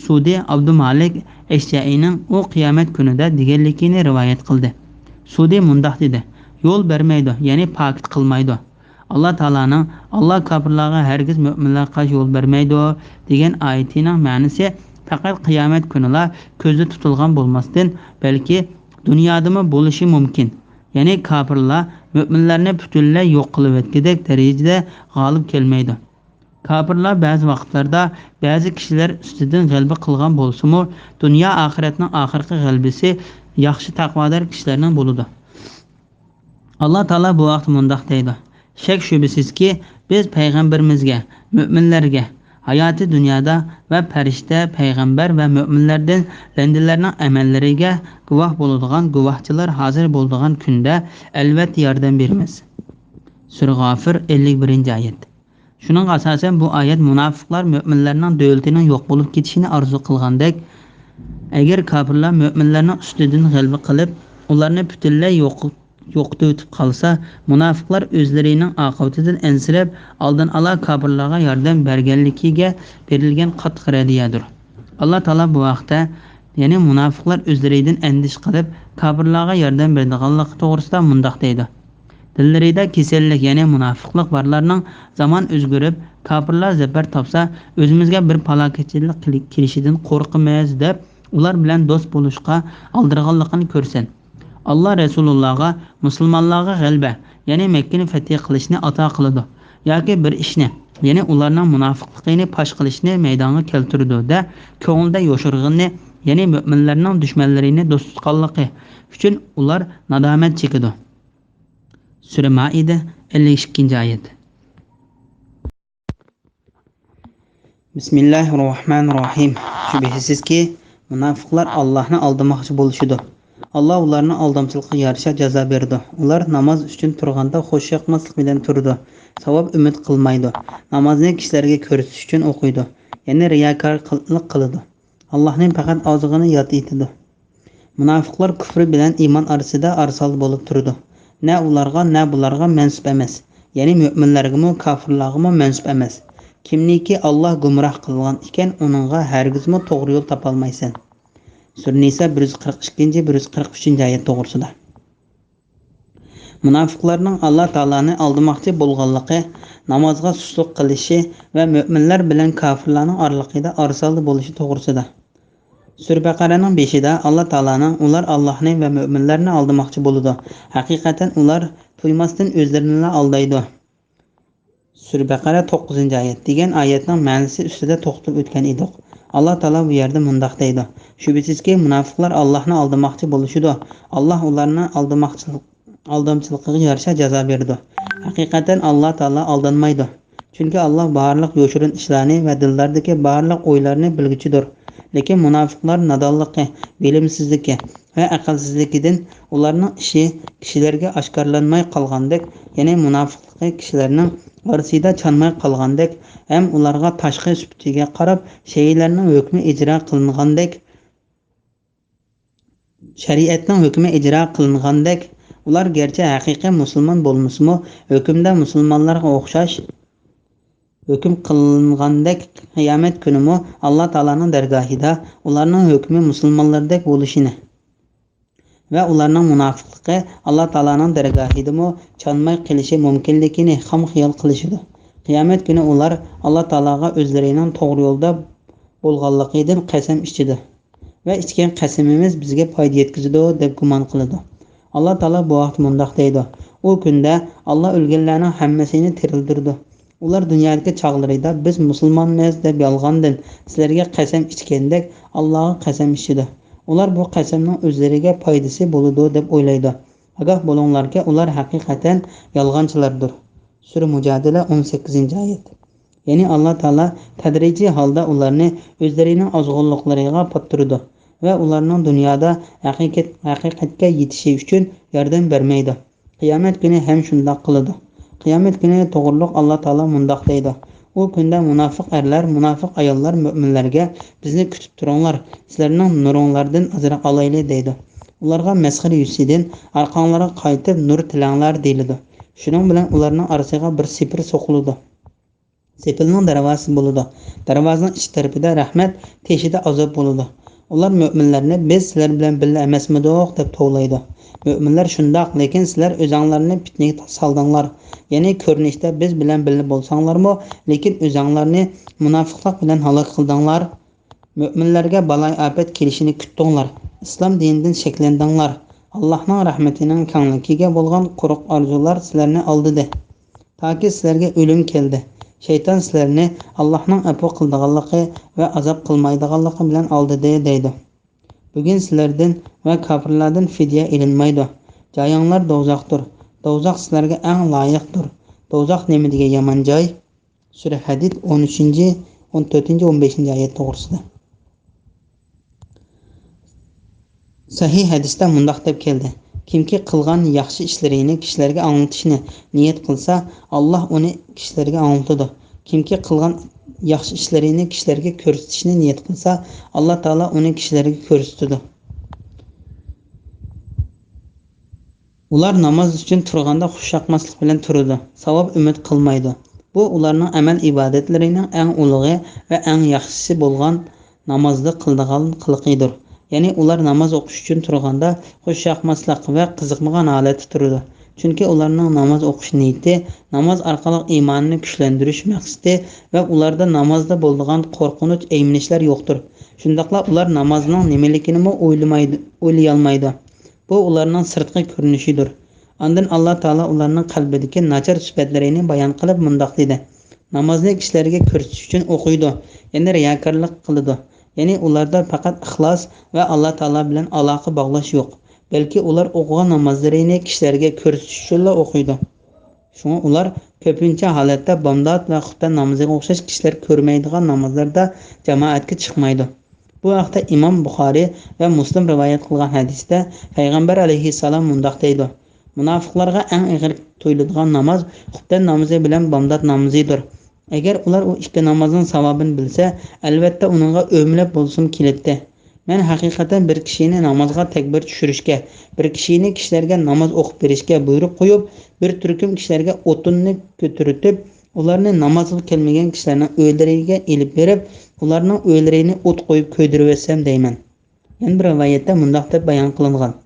سۇدى ئابدۇمالىك ئەشجەئىنىڭ ئۇ قىيامەت كۈنىدە دېگەنلىكىنى رىۋايەت قىلدى. سۇدى مۇنداق دېدى: «يول بەرمەيدۇ، يەنى پاكىت قىلمايدۇ.» ئاللا تائالانىڭ «ئاللا كاپىرلارغا ھەرگىز مۆمىنلەرگە قارشى يول بەرمەيدۇ» دېگەن ئايىتىنىڭ مەنىسى پەقەت قىيامەت كۈنىلا كۆزدە تۇتۇلغان بولماستىن، بەلكى دۇنيادىمۇ بولۇشى مۇمكىن. يەنى كاپىرلار مۆمىنلەرنى پۈتۈنلەي يوق قىلىۋەتكۈدەك دەرىجىدە غالىب كەلمەيدۇ. كاپىرلار بەزى ۋاقىتلاردا بەزى كىشىلەر ئۈستىدىن غەلىبە قىلغان بولسىمۇ، دۇنيا ئاخىرەتنىڭ ئاخىرقى غەلىبىسى ياخشى تەقۋادار كىشىلەرنىڭ بولىدۇ. ئاللا تائالا بۇ ھەقتە مۇنداق دەيدۇ: «شەك-شۈبھىسىزكى، بىز پەيغەمبىرىمىزگە، مۆمىنلەرگە، ھاياتى دۇنيادا ۋە پەرىشتە، پەيغەمبەر ۋە مۆمىنلەردىن بەندىلەرنىڭ ئەمەللىرىگە گۇۋاھ بولىدىغان گۇۋاھچىلار ھازىر بولىدىغان كۈندە ئەلۋەتتە ياردەم بېرىمىز.» سۈرە غافىر، ئەللىك بىرىنچى ئايەت. شۇنىڭغا ئاساسەن، بۇ ئايەت مۇناپىقلار مۆمىنلەرنىڭ دۆلىتىنىڭ يوق بولۇپ كېتىشىنى ئارزۇ قىلغاندەك، ئەگەر كاپىرلار مۆمىنلەرنىڭ ئۈستىدىن غەلىبە قىلىپ، ئۇلارنى پۈتۈنلەي يوق-، يوقىتىۋېتىپ قالسا، مۇناپىقلار ئۆزلىرىنىڭ ئاقىۋىتىدىن ئەنسىرەپ، ئالدىن ئالا كاپىرلارغا ياردەم بەرگەنلىكىگە بېرىلگەن قاتتىق رەددىيەدۇر. ئاللا تائالا بۇ ھەقتە، يەنى مۇناپىقلار ئۆزلىرىدىن ئەندىشە قىلىپ، كاپىرلارغا ياردەم بېرىدىغانلىقى توغرىسىدا مۇنداق دەيدۇ: دىللىرىدا كېسەللىك، يەنى مۇناپىقلىق بارلارنىڭ زامان ئۆزگىرىپ، كاپىرلار زەپەر تاپسا، ئۆزىمىزگە بىر پالاكەتچىلىك كېلى-، كېلىشىدىن قورقىمىز دەپ، ئۇلار بىلەن دوست بولۇشقا ئالدىرىغانلىقىنى كۆرسەن. ئاللا رەسۇلۇللاغا، مۇسۇلمانلارغا غەلىبە، يەنى مەككىنى فەتھى قىلىشنى ئاتا قىلىدۇ ياكى بىر ئىشنى، يەنى ئۇلارنىڭ مۇناپىقلىقىنى پاش قىلىشنى مەيدانغا كەلتۈرىدۇ دە، كۆڭلىدە يوشۇرغىنىنى، يەنى مۆمىنلەرنىڭ دۈشمەنلىرىنى دوست تۇتقانلىقى ئۈچۈن ئۇلار نادامەت چېكىدۇ. سۈرە مائىدە، ئەللىك ئىككىنچى ئايەت. بىسمىللاھىررەھمانىررەھىم. شۈبھىسىزكى، مۇناپىقلار ئاللاھنى ئالدىماقچى بولۇشىدۇ. ئاللا ئۇلارنىڭ ئالدامچىلىقىغا يارىشا جازا بېرىدۇ. ئۇلار ناماز ئۈچۈن تۇرغاندا خۇش ياقماسلىق بىلەن تۇرىدۇ. ساۋاب ئۈمىد قىلمايدۇ. نامازنى كىشىلەرگە كۆرسىتىش ئۈچۈن ئوقۇيدۇ. يەنى رىياكارلىق قىلىدۇ. ئاللاھنى پەقەت ئازغىنە ياد ئېتىدۇ. مۇناپىقلار كۇفرى بىلەن ئىمان ئارىسىدا ئارىسال بولۇپ تۇرىدۇ. نە ئۇلارغا، نە بۇلارغا مەنسۇپ ئەمەس. يەنى مۆمىنلەرگىمۇ، كاپىرلارغىمۇ مەنسۇپ ئەمەس. كىمنىكى ئاللا گۇمراھ قىلغان ئىكەن، ئۇنىڭغا ھەرگىزمۇ توغرا يول تاپالمايسەن. سۈرە نىسا بىر يۈز قىرىق ئىككىنچى، بىر يۈز قىرىق ئۈچىنچى ئايەت توغرىسىدا. مۇناپىقلارنىڭ ئاللا تائالانى ئالدىماقچى بولغانلىقى، نامازغا سۇسلۇق قىلىشى ۋە مۆمىنلەر بىلەن كاپىرلارنىڭ ئارىلىقىدا ئارىسالدا بولۇشى توغرىسىدا. سۈرە بەقەرەنىڭ بېشىدا ئاللا تائالانىڭ ئۇلار ئاللاھنى ۋە مۆمىنلەرنى ئالدىماقچى بولىدۇ. ھەقىقەتەن ئۇلار تۇيماستىن ئۆزلىرىنىلا ئالدايدۇ. سۈرە بەقەرە توققۇزىنچى ئايەت دېگەن ئايەتنىڭ مەنىسى ئۈستىدە توختىلىپ ئۆتكەن ئىدۇق. ئاللا تائالا بۇ يەردە مۇنداق دەيدۇ، شۈبھىسىزكى، مۇناپىقلار ئاللاھنى ئالدىماقچى بولۇشىدۇ. ئاللاھ ئۇلارنى ئالدىماقچىلىق، ئالدامچىلىقىغا يارىشا جازا بېرىدۇ. ھەقىقەتەن ئاللا تائالا ئالدانمايدۇ. چۈنكى ئاللا بارلىق يوشۇرۇن ئىشلارنى ۋە دىللاردىكى بارلىق ئويلارنى بىلگۈچىدۇر. لېكىن مۇناپىقلار نادانلىقى، بىلىمسىزلىكى ۋە ئەقىلسىزلىكىدىن ئۇلارنىڭ ئىشى كىشىلەرگە ئاشكارىلانماي قالغاندەك، يەنى مۇناپىقلىقى كىشىلەرنىڭ ئارىسىدا چانماي قالغاندەك ھەم ئۇلارغا تاشقى سۈپىتىگە قاراپ شەيئىلەرنىڭ ھۆكمى ئىجرا قىلىنغاندەك، شەرىئەتنىڭ ھۆكمى ئىجرا قىلىنغاندەك، ئۇلار گەرچە ھەقىقىي مۇسۇلمان بولمىسىمۇ، ھۆكۈمدە مۇسۇلمانلارغا ئوخشاش ھۆكۈم قىلىنغاندەك، قىيامەت كۈنىمۇ ئاللا تائالانىڭ دەرگاھىدا ئۇلارنىڭ ھۆكمى مۇسۇلمانلاردەك بولۇشىنى ۋە ئۇلارنىڭ مۇناپىقلىقى ئاللا تائالانىڭ دەرگاھىدىمۇ چانماي قېلىشى مۇمكىنلىكىنى خام خىيال قىلىشىدۇ. قىيامەت كۈنى ئۇلار ئاللا تائالاغا ئۆزلىرىنىڭ توغرا يولدا بولغانلىقىدىن قەسەم ئىچىدۇ ۋە ئىچكەن قەسىمىمىز بىزگە پايدا يەتكۈزىدۇ دەپ گۇمان قىلىدۇ. ئاللا تائالا بۇ ھەقتە مۇنداق دەيدۇ، ئۇ كۈندە ئاللا ئۆلگەنلەرنىڭ ھەممىسىنى تىرىلدۈرىدۇ. ئۇلار دۇنيادىكى چاغلىرىدا بىز مۇسۇلمانمىز دەپ يالغاندىن سىلەرگە قەسەم ئىچكەندەك ئاللاغا قەسەم ئىچىدۇ. ئۇلار بۇ قەسەمنىڭ ئۆزلىرىگە پايدىسى بولىدۇ دەپ ئويلايدۇ. ئاگاھ بولۇڭلاركى، ئۇلار ھەقىقەتەن يالغانچىلاردۇر. سۈرە مۇجادىلە، ئون سەككىزىنچى ئايەت. يەنى ئاللا تائالا تەدرىجىي ھالدا ئۇلارنى ئۆزلىرىنىڭ ئازغۇنلۇقلىرىغا پاتتۇرىدۇ ۋە ئۇلارنىڭ دۇنيادا ھەقىقەت، ھەقىقەتكە يېتىشى ئۈچۈن ياردەم بەرمەيدۇ. قىيامەت كۈنى ھەم شۇنداق قىلىدۇ. قىيامەت كۈنى توغرۇلۇق ئاللا تائالا مۇنداق دەيدۇ، ئۇ كۈندە مۇناپىق ئەرلەر، مۇناپىق ئاياللار مۆمىنلەرگە، بىزنى كۈتۈپ تۇرۇڭلار، سىلەرنىڭ نۇرۇڭلاردىن ئازراق ئالايلى دەيدۇ. ئۇلارغا مەسخىرە يۈزىسىدىن ئارقاڭلارغا قايتىپ نۇر تىلەڭلار دېيىلىدۇ. شۇنىڭ بىلەن ئۇلارنىڭ ئارىسىغا بىر سېپىل سوقۇلىدۇ. سېپىلنىڭ دەرۋازىسى بولىدۇ. دەرۋازىنىڭ ئىچ تەرىپىدە رەھمەت، تېشىدا ئازاب بولىدۇ. ئۇلار مۆمىنلەرنى، بىز سىلەر بىلەن بىللە ئەمەسمىدۇق؟ دەپ توۋلايدۇ. مۆمىنلەر، شۇنداق، لېكىن سىلەر ئۆزەڭلارنى پىتنىگە سالدىڭلار. يەنى كۆرۈنۈشتە بىز بىلەن بىللە بولساڭلارمۇ، لېكىن ئۆزەڭلارنى مۇناپىقلىق بىلەن ھالاك قىلدىڭلار. مۆمىنلەرگە بالايىئاپەت كېلىشىنى كۈتتۈڭلار. ئىسلام دىنىدىن شەكلەندىڭلار. ئاللاھنىڭ رەھمىتىنىڭ كەڭلىكىگە بولغان قۇرۇق ئارزۇلار سىلەرنى ئالدىدى. تاكى سىلەرگە ئۆلۈم كەلدى. شەيتان سىلەرنى ئاللاھنىڭ ئەپۇ قىلىدىغانلىقى ۋە ئازاب قىلمايدىغانلىقى بىلەن ئالدىدى دەيدۇ. بۈگۈن سىلەردىن ۋە كاپىرلاردىن فىدىيە ئېلىنمايدۇ. جايىڭلار دوزاختۇر. دوزاخ سىلەرگە ئەڭ لايىقتۇر. دوزاخ نېمە دېگەن يامان جاي! سۈرە ھەدىد، ئون ئۈچىنچى، ئون تۆتىنچى، ئون بەشىنچى ئايەت توغرىسىدا. سەھىھ ھەدىستە مۇنداق دەپ كەلدى، كىمكى قىلغان ياخشى ئىشلىرىنى كىشىلەرگە ئاڭلىتىشنى نىيەت قىلسا، ئاللاھ ئۇنى كىشىلەرگە ئاڭلىتىدۇ. كىمكى قىلغان ياخشى ئىشلىرىنى كىشىلەرگە كۆرسىتىشنى نىيەت قىلسا، ئاللاھ تائالا ئۇنى كىشىلەرگە كۆرسىتىدۇ. ئۇلار ناماز ئۈچۈن تۇرغاندا خۇش ياقماسلىق بىلەن تۇرىدۇ، ساۋاب ئۈمىد قىلمايدۇ. بۇ ئۇلارنىڭ ئەمەل ئىبادەتلىرىنىڭ ئەڭ ئۇلۇغى ۋە ئەڭ ياخشىسى بولغان نامازدا قىلىدىغان قىلىقىدۇر. يەنى ئۇلار ناماز ئوقۇش ئۈچۈن تۇرغاندا خۇش ياقماسلىق ۋە قىزىقمىغان ھالەتتە تۇرىدۇ. چۈنكى ئۇلارنىڭ ناماز ئوقۇش نىيىتى، ناماز ئارقىلىق ئىمانىنى كۈچلەندۈرۈش مەقسىتى ۋە ئۇلاردا نامازدا بولىدىغان قورقۇنچ، ئەيمىنىشلەر يوقتۇر. شۇنداقلا ئۇلار نامازنىڭ نېمىلىكىنىمۇ ئويلىمايدۇ، ئويلىيالمايدۇ. بۇ ئۇلارنىڭ سىرتقى كۆرۈنۈشىدۇر. ئاندىن ئاللا تائالا ئۇلارنىڭ قەلبىدىكى ناچار سۈپەتلىرىنى بايان قىلىپ مۇنداق دېدى: نامازنى كىشىلەرگە كۆرسىتىش ئۈچۈن ئوقۇيدۇ، يەنى رىياكارلىق قىلىدۇ. يەنى ئۇلاردا پەقەت ئىخلاس ۋە ئاللا تائالا بىلەن ئالاقە باغلاش يوق. بەلكى ئۇلار ئوقۇغان نامازلىرىنى كىشىلەرگە كۆرسىتىش ئۈچۈنلا ئوقۇيدۇ. شۇڭا ئۇلار كۆپىنچە ھالەتتە بامدات ۋە خۇپتەن نامىزىغا ئوخشاش كىشىلەر كۆرمەيدىغان نامازلاردا جامائەتكە چىقمايدۇ. بۇ ھەقتە ئىمام بۇخارىي ۋە مۇسلىم رىۋايەت قىلغان ھەدىستە پەيغەمبەر ئەلەيھىسسالام مۇنداق دەيدۇ: مۇناپىقلارغا ئەڭ ئېغىر تۇيۇلىدىغان ناماز خۇپتەن نامىزى بىلەن بامدات نامىزىدۇر. ئەگەر ئۇلار ئۇ ئىككى نامازنىڭ ساۋابىنى بىلسە، ئەلۋەتتە ئۇنىڭغا ئۆمىلەپ بولسىمۇ كېلەتتى. مەن ھەقىقەتەن بىر كىشىنى نامازغا تەكبىر چۈشۈرۈشكە، بىر كىشىنى كىشىلەرگە ناماز ئوقۇپ بېرىشكە بۇيرۇق قويۇپ، بىر تۈركۈم كىشىلەرگە ئوتۇننى كۆتۈرتۈپ، ئۇلارنى نامازغا كەلمىگەن كىشىلەرنىڭ ئۆيلىرىگە ئېلىپ بېرىپ، ئۇلارنىڭ ئۆيلىرىنى ئوت قويۇپ كۆيدۈرۈۋەتسەم دەيمەن. يەنە بىر رىۋايەتتە مۇنداق دەپ بايان قىلىنغان: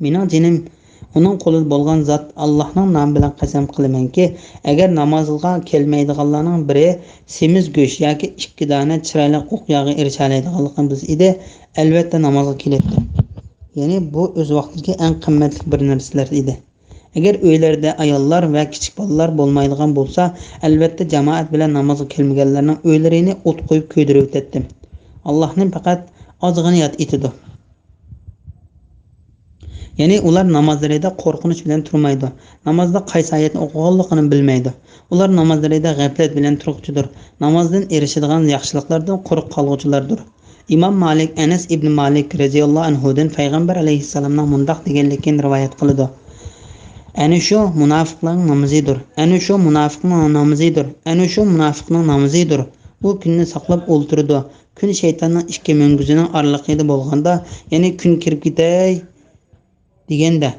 مېنىڭ جېنىم ئۇنىڭ قولىدا بولغان زات، ئاللاھنىڭ نامى بىلەن قەسەم قىلىمەنكى، ئەگەر نامازغا كەلمەيدىغانلارنىڭ بىرى سېمىز گۆش ياكى ئىككى دانە چىرايلىق ئوقياغا ئېرىشەلەيدىغانلىقىنى بىلسە ئىدى، ئەلۋەتتە نامازغا كېلەتتى. يەنى بۇ ئۆز ۋاقتىدىكى ئەڭ قىممەتلىك بىر نەرسىلەر ئىدى. ئەگەر ئۆيلەردە ئاياللار ۋە كىچىك بالىلار بولمايدىغان بولسا، ئەلۋەتتە جامائەت بىلەن نامازغا كەلمىگەنلەرنىڭ ئۆيلىرىنى ئوت قويۇپ كۆيدۈرۈۋېتەتتىم. ئاللاھنى پەقەت ئازغىنە ياد ئېتىدۇ. يەنى ئۇلار نامازلىرىدا قورقۇنچ بىلەن تۇرمايدۇ. نامازدا قايسى ئايەتنى ئوقۇغانلىقىنى بىلمەيدۇ. ئۇلار نامازلىرىدا غەپلەت بىلەن تۇرغۇچىدۇر. نامازدىن ئېرىشىدىغان ياخشىلىقلاردىن قۇرۇق قالغۇچىلاردۇر. ئىمام مالىك ئەنەس ئىبنى مالىك رەزىياللاھۇ ئەنھۇدىن پەيغەمبەر ئەلەيھىسسالامنىڭ مۇنداق دېگەنلىكىنى رىۋايەت قىلىدۇ: ئەنە شۇ مۇناپىقنىڭ نامىزىدۇر، ئەنە شۇ مۇناپىقنىڭ نامىزىدۇر، ئەنە شۇ مۇناپىقنىڭ نامىزىدۇر. ئۇ كۈننى ساقلاپ ئولتۇرىدۇ. كۈن شەيتاننىڭ ئىككى مۈڭگۈزىنىڭ ئارىلىقىدا بولغاندا، يەنى كۈن كىرىپ كېتەي دېگەندە،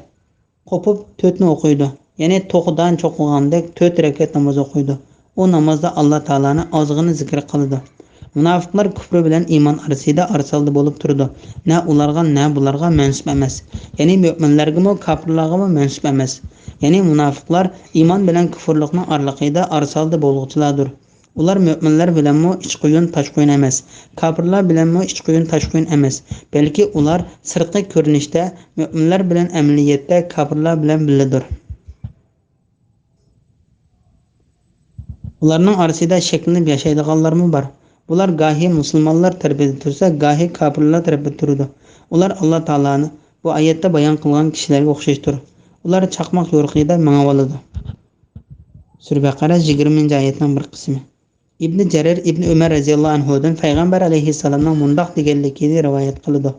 قوپۇپ تۆتنى ئوقۇيدۇ. يەنى توخۇدان چوقۇغاندەك تۆت رەكەت ناماز ئوقۇيدۇ. ئۇ نامازدا ئاللا تائالانى ئازغىنە زىكىر قىلىدۇ. مۇناپىقلار كۇپرى بىلەن ئىمان ئارىسىدا ئارىسالدى بولۇپ تۇرىدۇ. نە ئۇلارغا، نە بۇلارغا مەنسۇپ ئەمەس. يەنى مۆمىنلەرگىمۇ، كاپىرلارغىمۇ مەنسۇپ ئەمەس. يەنى مۇناپىقلار ئىمان بىلەن كۇفرلۇقنىڭ ئارىلىقىدا ئارىسالدى بولغۇچىلاردۇر. ئۇلار مۆمىنلەر بىلەنمۇ ئىچ قۇيۇن، تاش قۇيۇن ئەمەس. كاپىرلار بىلەنمۇ ئىچ قۇيۇن، تاش قۇيۇن ئەمەس. بەلكى ئۇلار سىرتقى كۆرۈنۈشتە مۆمىنلەر بىلەن، ئەمەلىيەتتە كاپىرلار بىلەن بىللىدۇر. ئۇلارنىڭ ئارىسىدا شەكلىنىپ ياشايدىغانلارمۇ بار. بۇلار گاھى مۇسۇلمانلار تەرىپىدە تۇرسا، گاھى كاپىرلار تەرىپىدە تۇرىدۇ. ئۇلار ئاللا تائالانى بۇ ئايەتتە بايان قىلغان كىشىلەرگە ئوخشاشتۇر. ئۇلار چاقماق يورۇقىدا مېڭىۋالىدۇ. سۈرە بەقەرە، يىگىرمىنچى ئايەتنىڭ بىر قىسمى. ئىبنى جەرىر ئىبنى ئۆمەر رەزىياللاھۇ ئەنھۇدىن پەيغەمبەر ئەلەيھىسسالامنىڭ مۇنداق دېگەنلىكىنى رىۋايەت قىلىدۇ: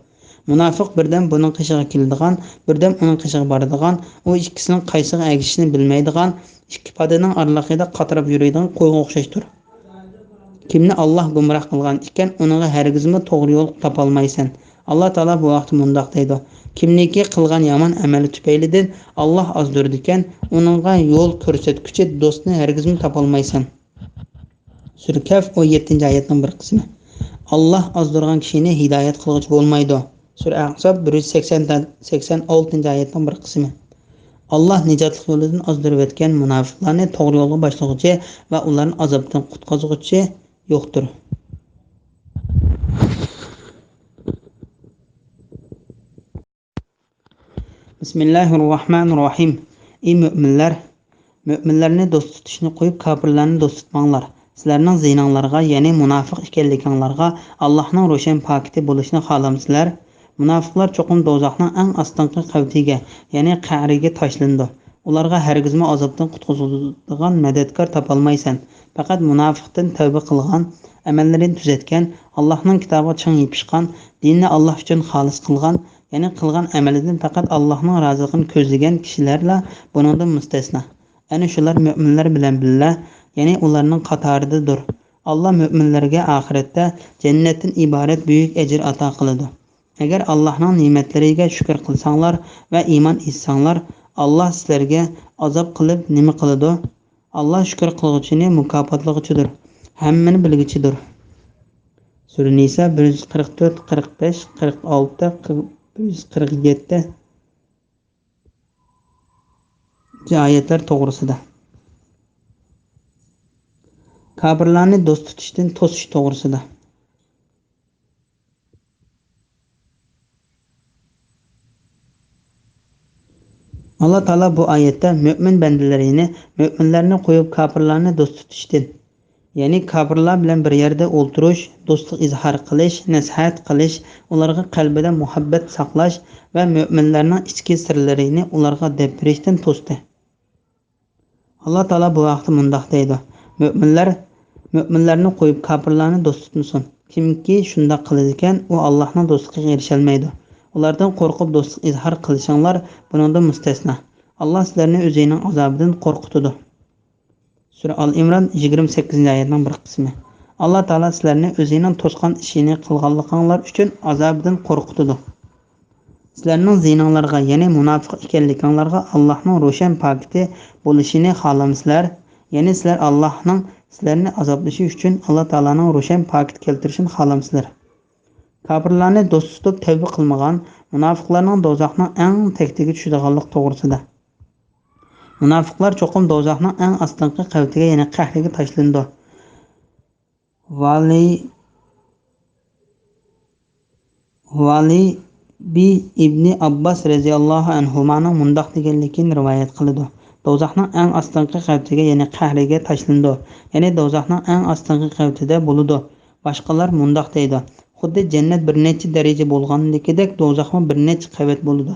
مۇناپىق بىردەم بۇنىڭ قېشىغا كېلىدىغان، بىردەم ئۇنىڭ قېشىغا بارىدىغان، ئۇ ئىككىسىنىڭ قايسىغا ئەگىشىشىنى بىلمەيدىغان، ئىككى پادىنىڭ ئارىلىقىدا قاتراپ يۈرىدىغان قويغا ئوخشاشتۇر. كىمنى ئاللا گۇمراھ قىلغان ئىكەن، ئۇنىڭغا ھەرگىزمۇ توغرا يول تاپالمايسەن. ئاللا تائالا بۇ ھەقتە مۇنداق دەيدۇ: كىمنىكى قىلغان يامان ئەمەلى تۈپەيلىدىن ئاللا ئازدۇرىدىكەن، ئۇنىڭغا يول كۆرسەتكۈچى دوستنى ھەرگىزمۇ تاپالمايسەن. سۈرە كەھف، ئون يەتتىنچى ئايەتنىڭ بىر قىسمى. ئاللا ئازدۇرغان كىشىنى ھىدايەت قىلغۇچى بولمايدۇ. سۈرە ئەھزاب، بىر يۈز سەكسەن، سەكسەن ئالتىنچى ئايەتنىڭ بىر قىسمى. ئاللا نىجاتلىق يولىدىن ئازدۇرۇۋەتكەن مۇناپىقلارنى توغرا يولغا باشلىغۇچى ۋە ئۇلارنى ئازابتىن قۇتقۇزغۇچى يوقتۇر. بىسمىللاھىررەھمانىررەھىم. ئى مۆمىنلەر! مۆمىنلەرنى دوست تۇتۇشنى قويۇپ، كاپىرلارنى دوست تۇتماڭلار. سىلەرنىڭ زىيىنىڭلارغا، يەنى مۇناپىق ئىكەنلىكىڭلارغا، ئاللاھنىڭ روشەن پاكىتى بولۇشىنى خالامسىلەر؟ مۇناپىقلار چوقۇم دوزاخنىڭ ئەڭ ئاستىنقى قەۋىتىگە، يەنى قەئرىگە تاشلىنىدۇ. ئۇلارغا ھەرگىزمۇ ئازابتىن قۇتقۇزىدىغان مەدەتكار تاپالمايسەن. پەقەت مۇناپىقتىن تەۋبە قىلغان، ئەمەللىرىنى تۈزەتكەن، ئاللاھنىڭ كىتابىغا چىڭ يېپىشقان، دىنىنى ئاللاھ ئۈچۈن خالىس قىلغان، يەنى قىلغان ئەمىلىدىن پەقەت ئاللاھنىڭ رازىلىقىنى كۆزلىگەن كىشىلەرلا بۇنىڭدىن مۇستەسنا. ئەنە شۇلار مۆمىنلەر بىلەن بىللە، يەنى ئۇلارنىڭ قاتارىدىدۇر. ئاللاھ مۆمىنلەرگە ئاخىرەتتە جەننەتتىن ئىبارەت بۈيۈك ئەجىر ئاتا قىلىدۇ. ئەگەر ئاللاھنىڭ نېمەتلىرىگە شۈكۈر قىلساڭلار ۋە ئىمان ئېيتساڭلار، ئاللاھ سىلەرگە ئازاب قىلىپ نېمە قىلىدۇ؟ ئاللاھ شۈكۈر قىلغۇچىنى مۇكاپاتلىغۇچىدۇر، ھەممىنى بىلگۈچىدۇر. سۈرە نىسا، بىر يۈز قىرىق تۆت، قىرىق بەش، قىرىق ئالتە، بىر يۈز قىرىق يەتتە. ئايەتلەر توغرىسىدا. كاپىرلارنى دوست تۇتۇشتىن توسۇش توغرىسىدا. ئاللا تائالا بۇ ئايەتتە مۆمىن بەندىلىرىنى، مۆمىنلەرنى قويۇپ كاپىرلارنى دوست تۇتۇشتىن، يەنى كاپىرلار بىلەن بىر يەردە ئولتۇرۇش، دوستلۇق ئىزھار قىلىش، نەسىھەت قىلىش، ئۇلارغا قەلبىدە مۇھەببەت ساقلاش ۋە مۆمىنلەرنىڭ ئىچكى سىرلىرىنى ئۇلارغا دەپ بېرىشتىن توستى. ئاللا تائالا بۇ ھەقتە مۇنداق دەيدۇ: مۆمىنلەر، مۆمىنلەرنى قويۇپ كاپىرلارنى دوست تۇتمىسۇن. كىمكى شۇنداق قىلىدىكەن، ئۇ ئاللاھنىڭ دوستلۇقىغا ئېرىشەلمەيدۇ. ئۇلاردىن قورقۇپ دوستلۇق ئىزھار قىلىشىڭلار بۇنىڭدىن مۇستەسنا. ئاللا سىلەرنى ئۆزىنىڭ ئازابىدىن قورقۇتىدۇ. سۈرە ئال ئىمران، يىگىرمە سەككىزىنچى ئايەتنىڭ بىر قىسمى. ئاللا تائالا سىلەرنى ئۆزىنىڭ توسقان ئىشىنى قىلغانلىقىڭلار ئۈچۈن ئازابىدىن قورقۇتىدۇ. سىلەرنىڭ زىيىنىڭلارغا، يەنى مۇناپىق ئىكەنلىكىڭلارغا ئاللاھنىڭ روشەن پاكىتى بولۇشىنى خالامسىلەر؟ يەنى سىلەر ئاللاھنىڭ سىلەرنى ئازابلىشى ئۈچۈن ئاللا تائالانىڭ روشەن پاكىت كەلتۈرۈشىنى خالامسىلەر؟ كاپىرلارنى دوست تۇتۇپ تەۋبە قىلمىغان مۇناپىقلارنىڭ دوزاخنىڭ ئەڭ تەكتىگە چۈشىدىغانلىقى توغرىسىدا. مۇناپىقلار چوقۇم دوزاخنىڭ ئەڭ ئاستىنقى قەۋىتىگە، يەنى قەھرىگە تاشلىنىدۇ. ۋالى، ۋالى بى ئىبنى ئابباس رەزىياللاھۇ ئەنھۇمانىڭ مۇنداق دېگەنلىكىنى رىۋايەت قىلىدۇ: دوزاخنىڭ ئەڭ ئاستىنقى قەۋىتىگە، يەنى قەھرىگە تاشلىنىدۇ، يەنى دوزاخنىڭ ئەڭ ئاستىنقى قەۋىتىدە بولىدۇ. باشقىلار مۇنداق دەيدۇ: خۇددى جەننەت بىر نەچچە دەرىجە بولغاندىكىدەك دوزاخمۇ بىر نەچچە قەۋەت بولىدۇ.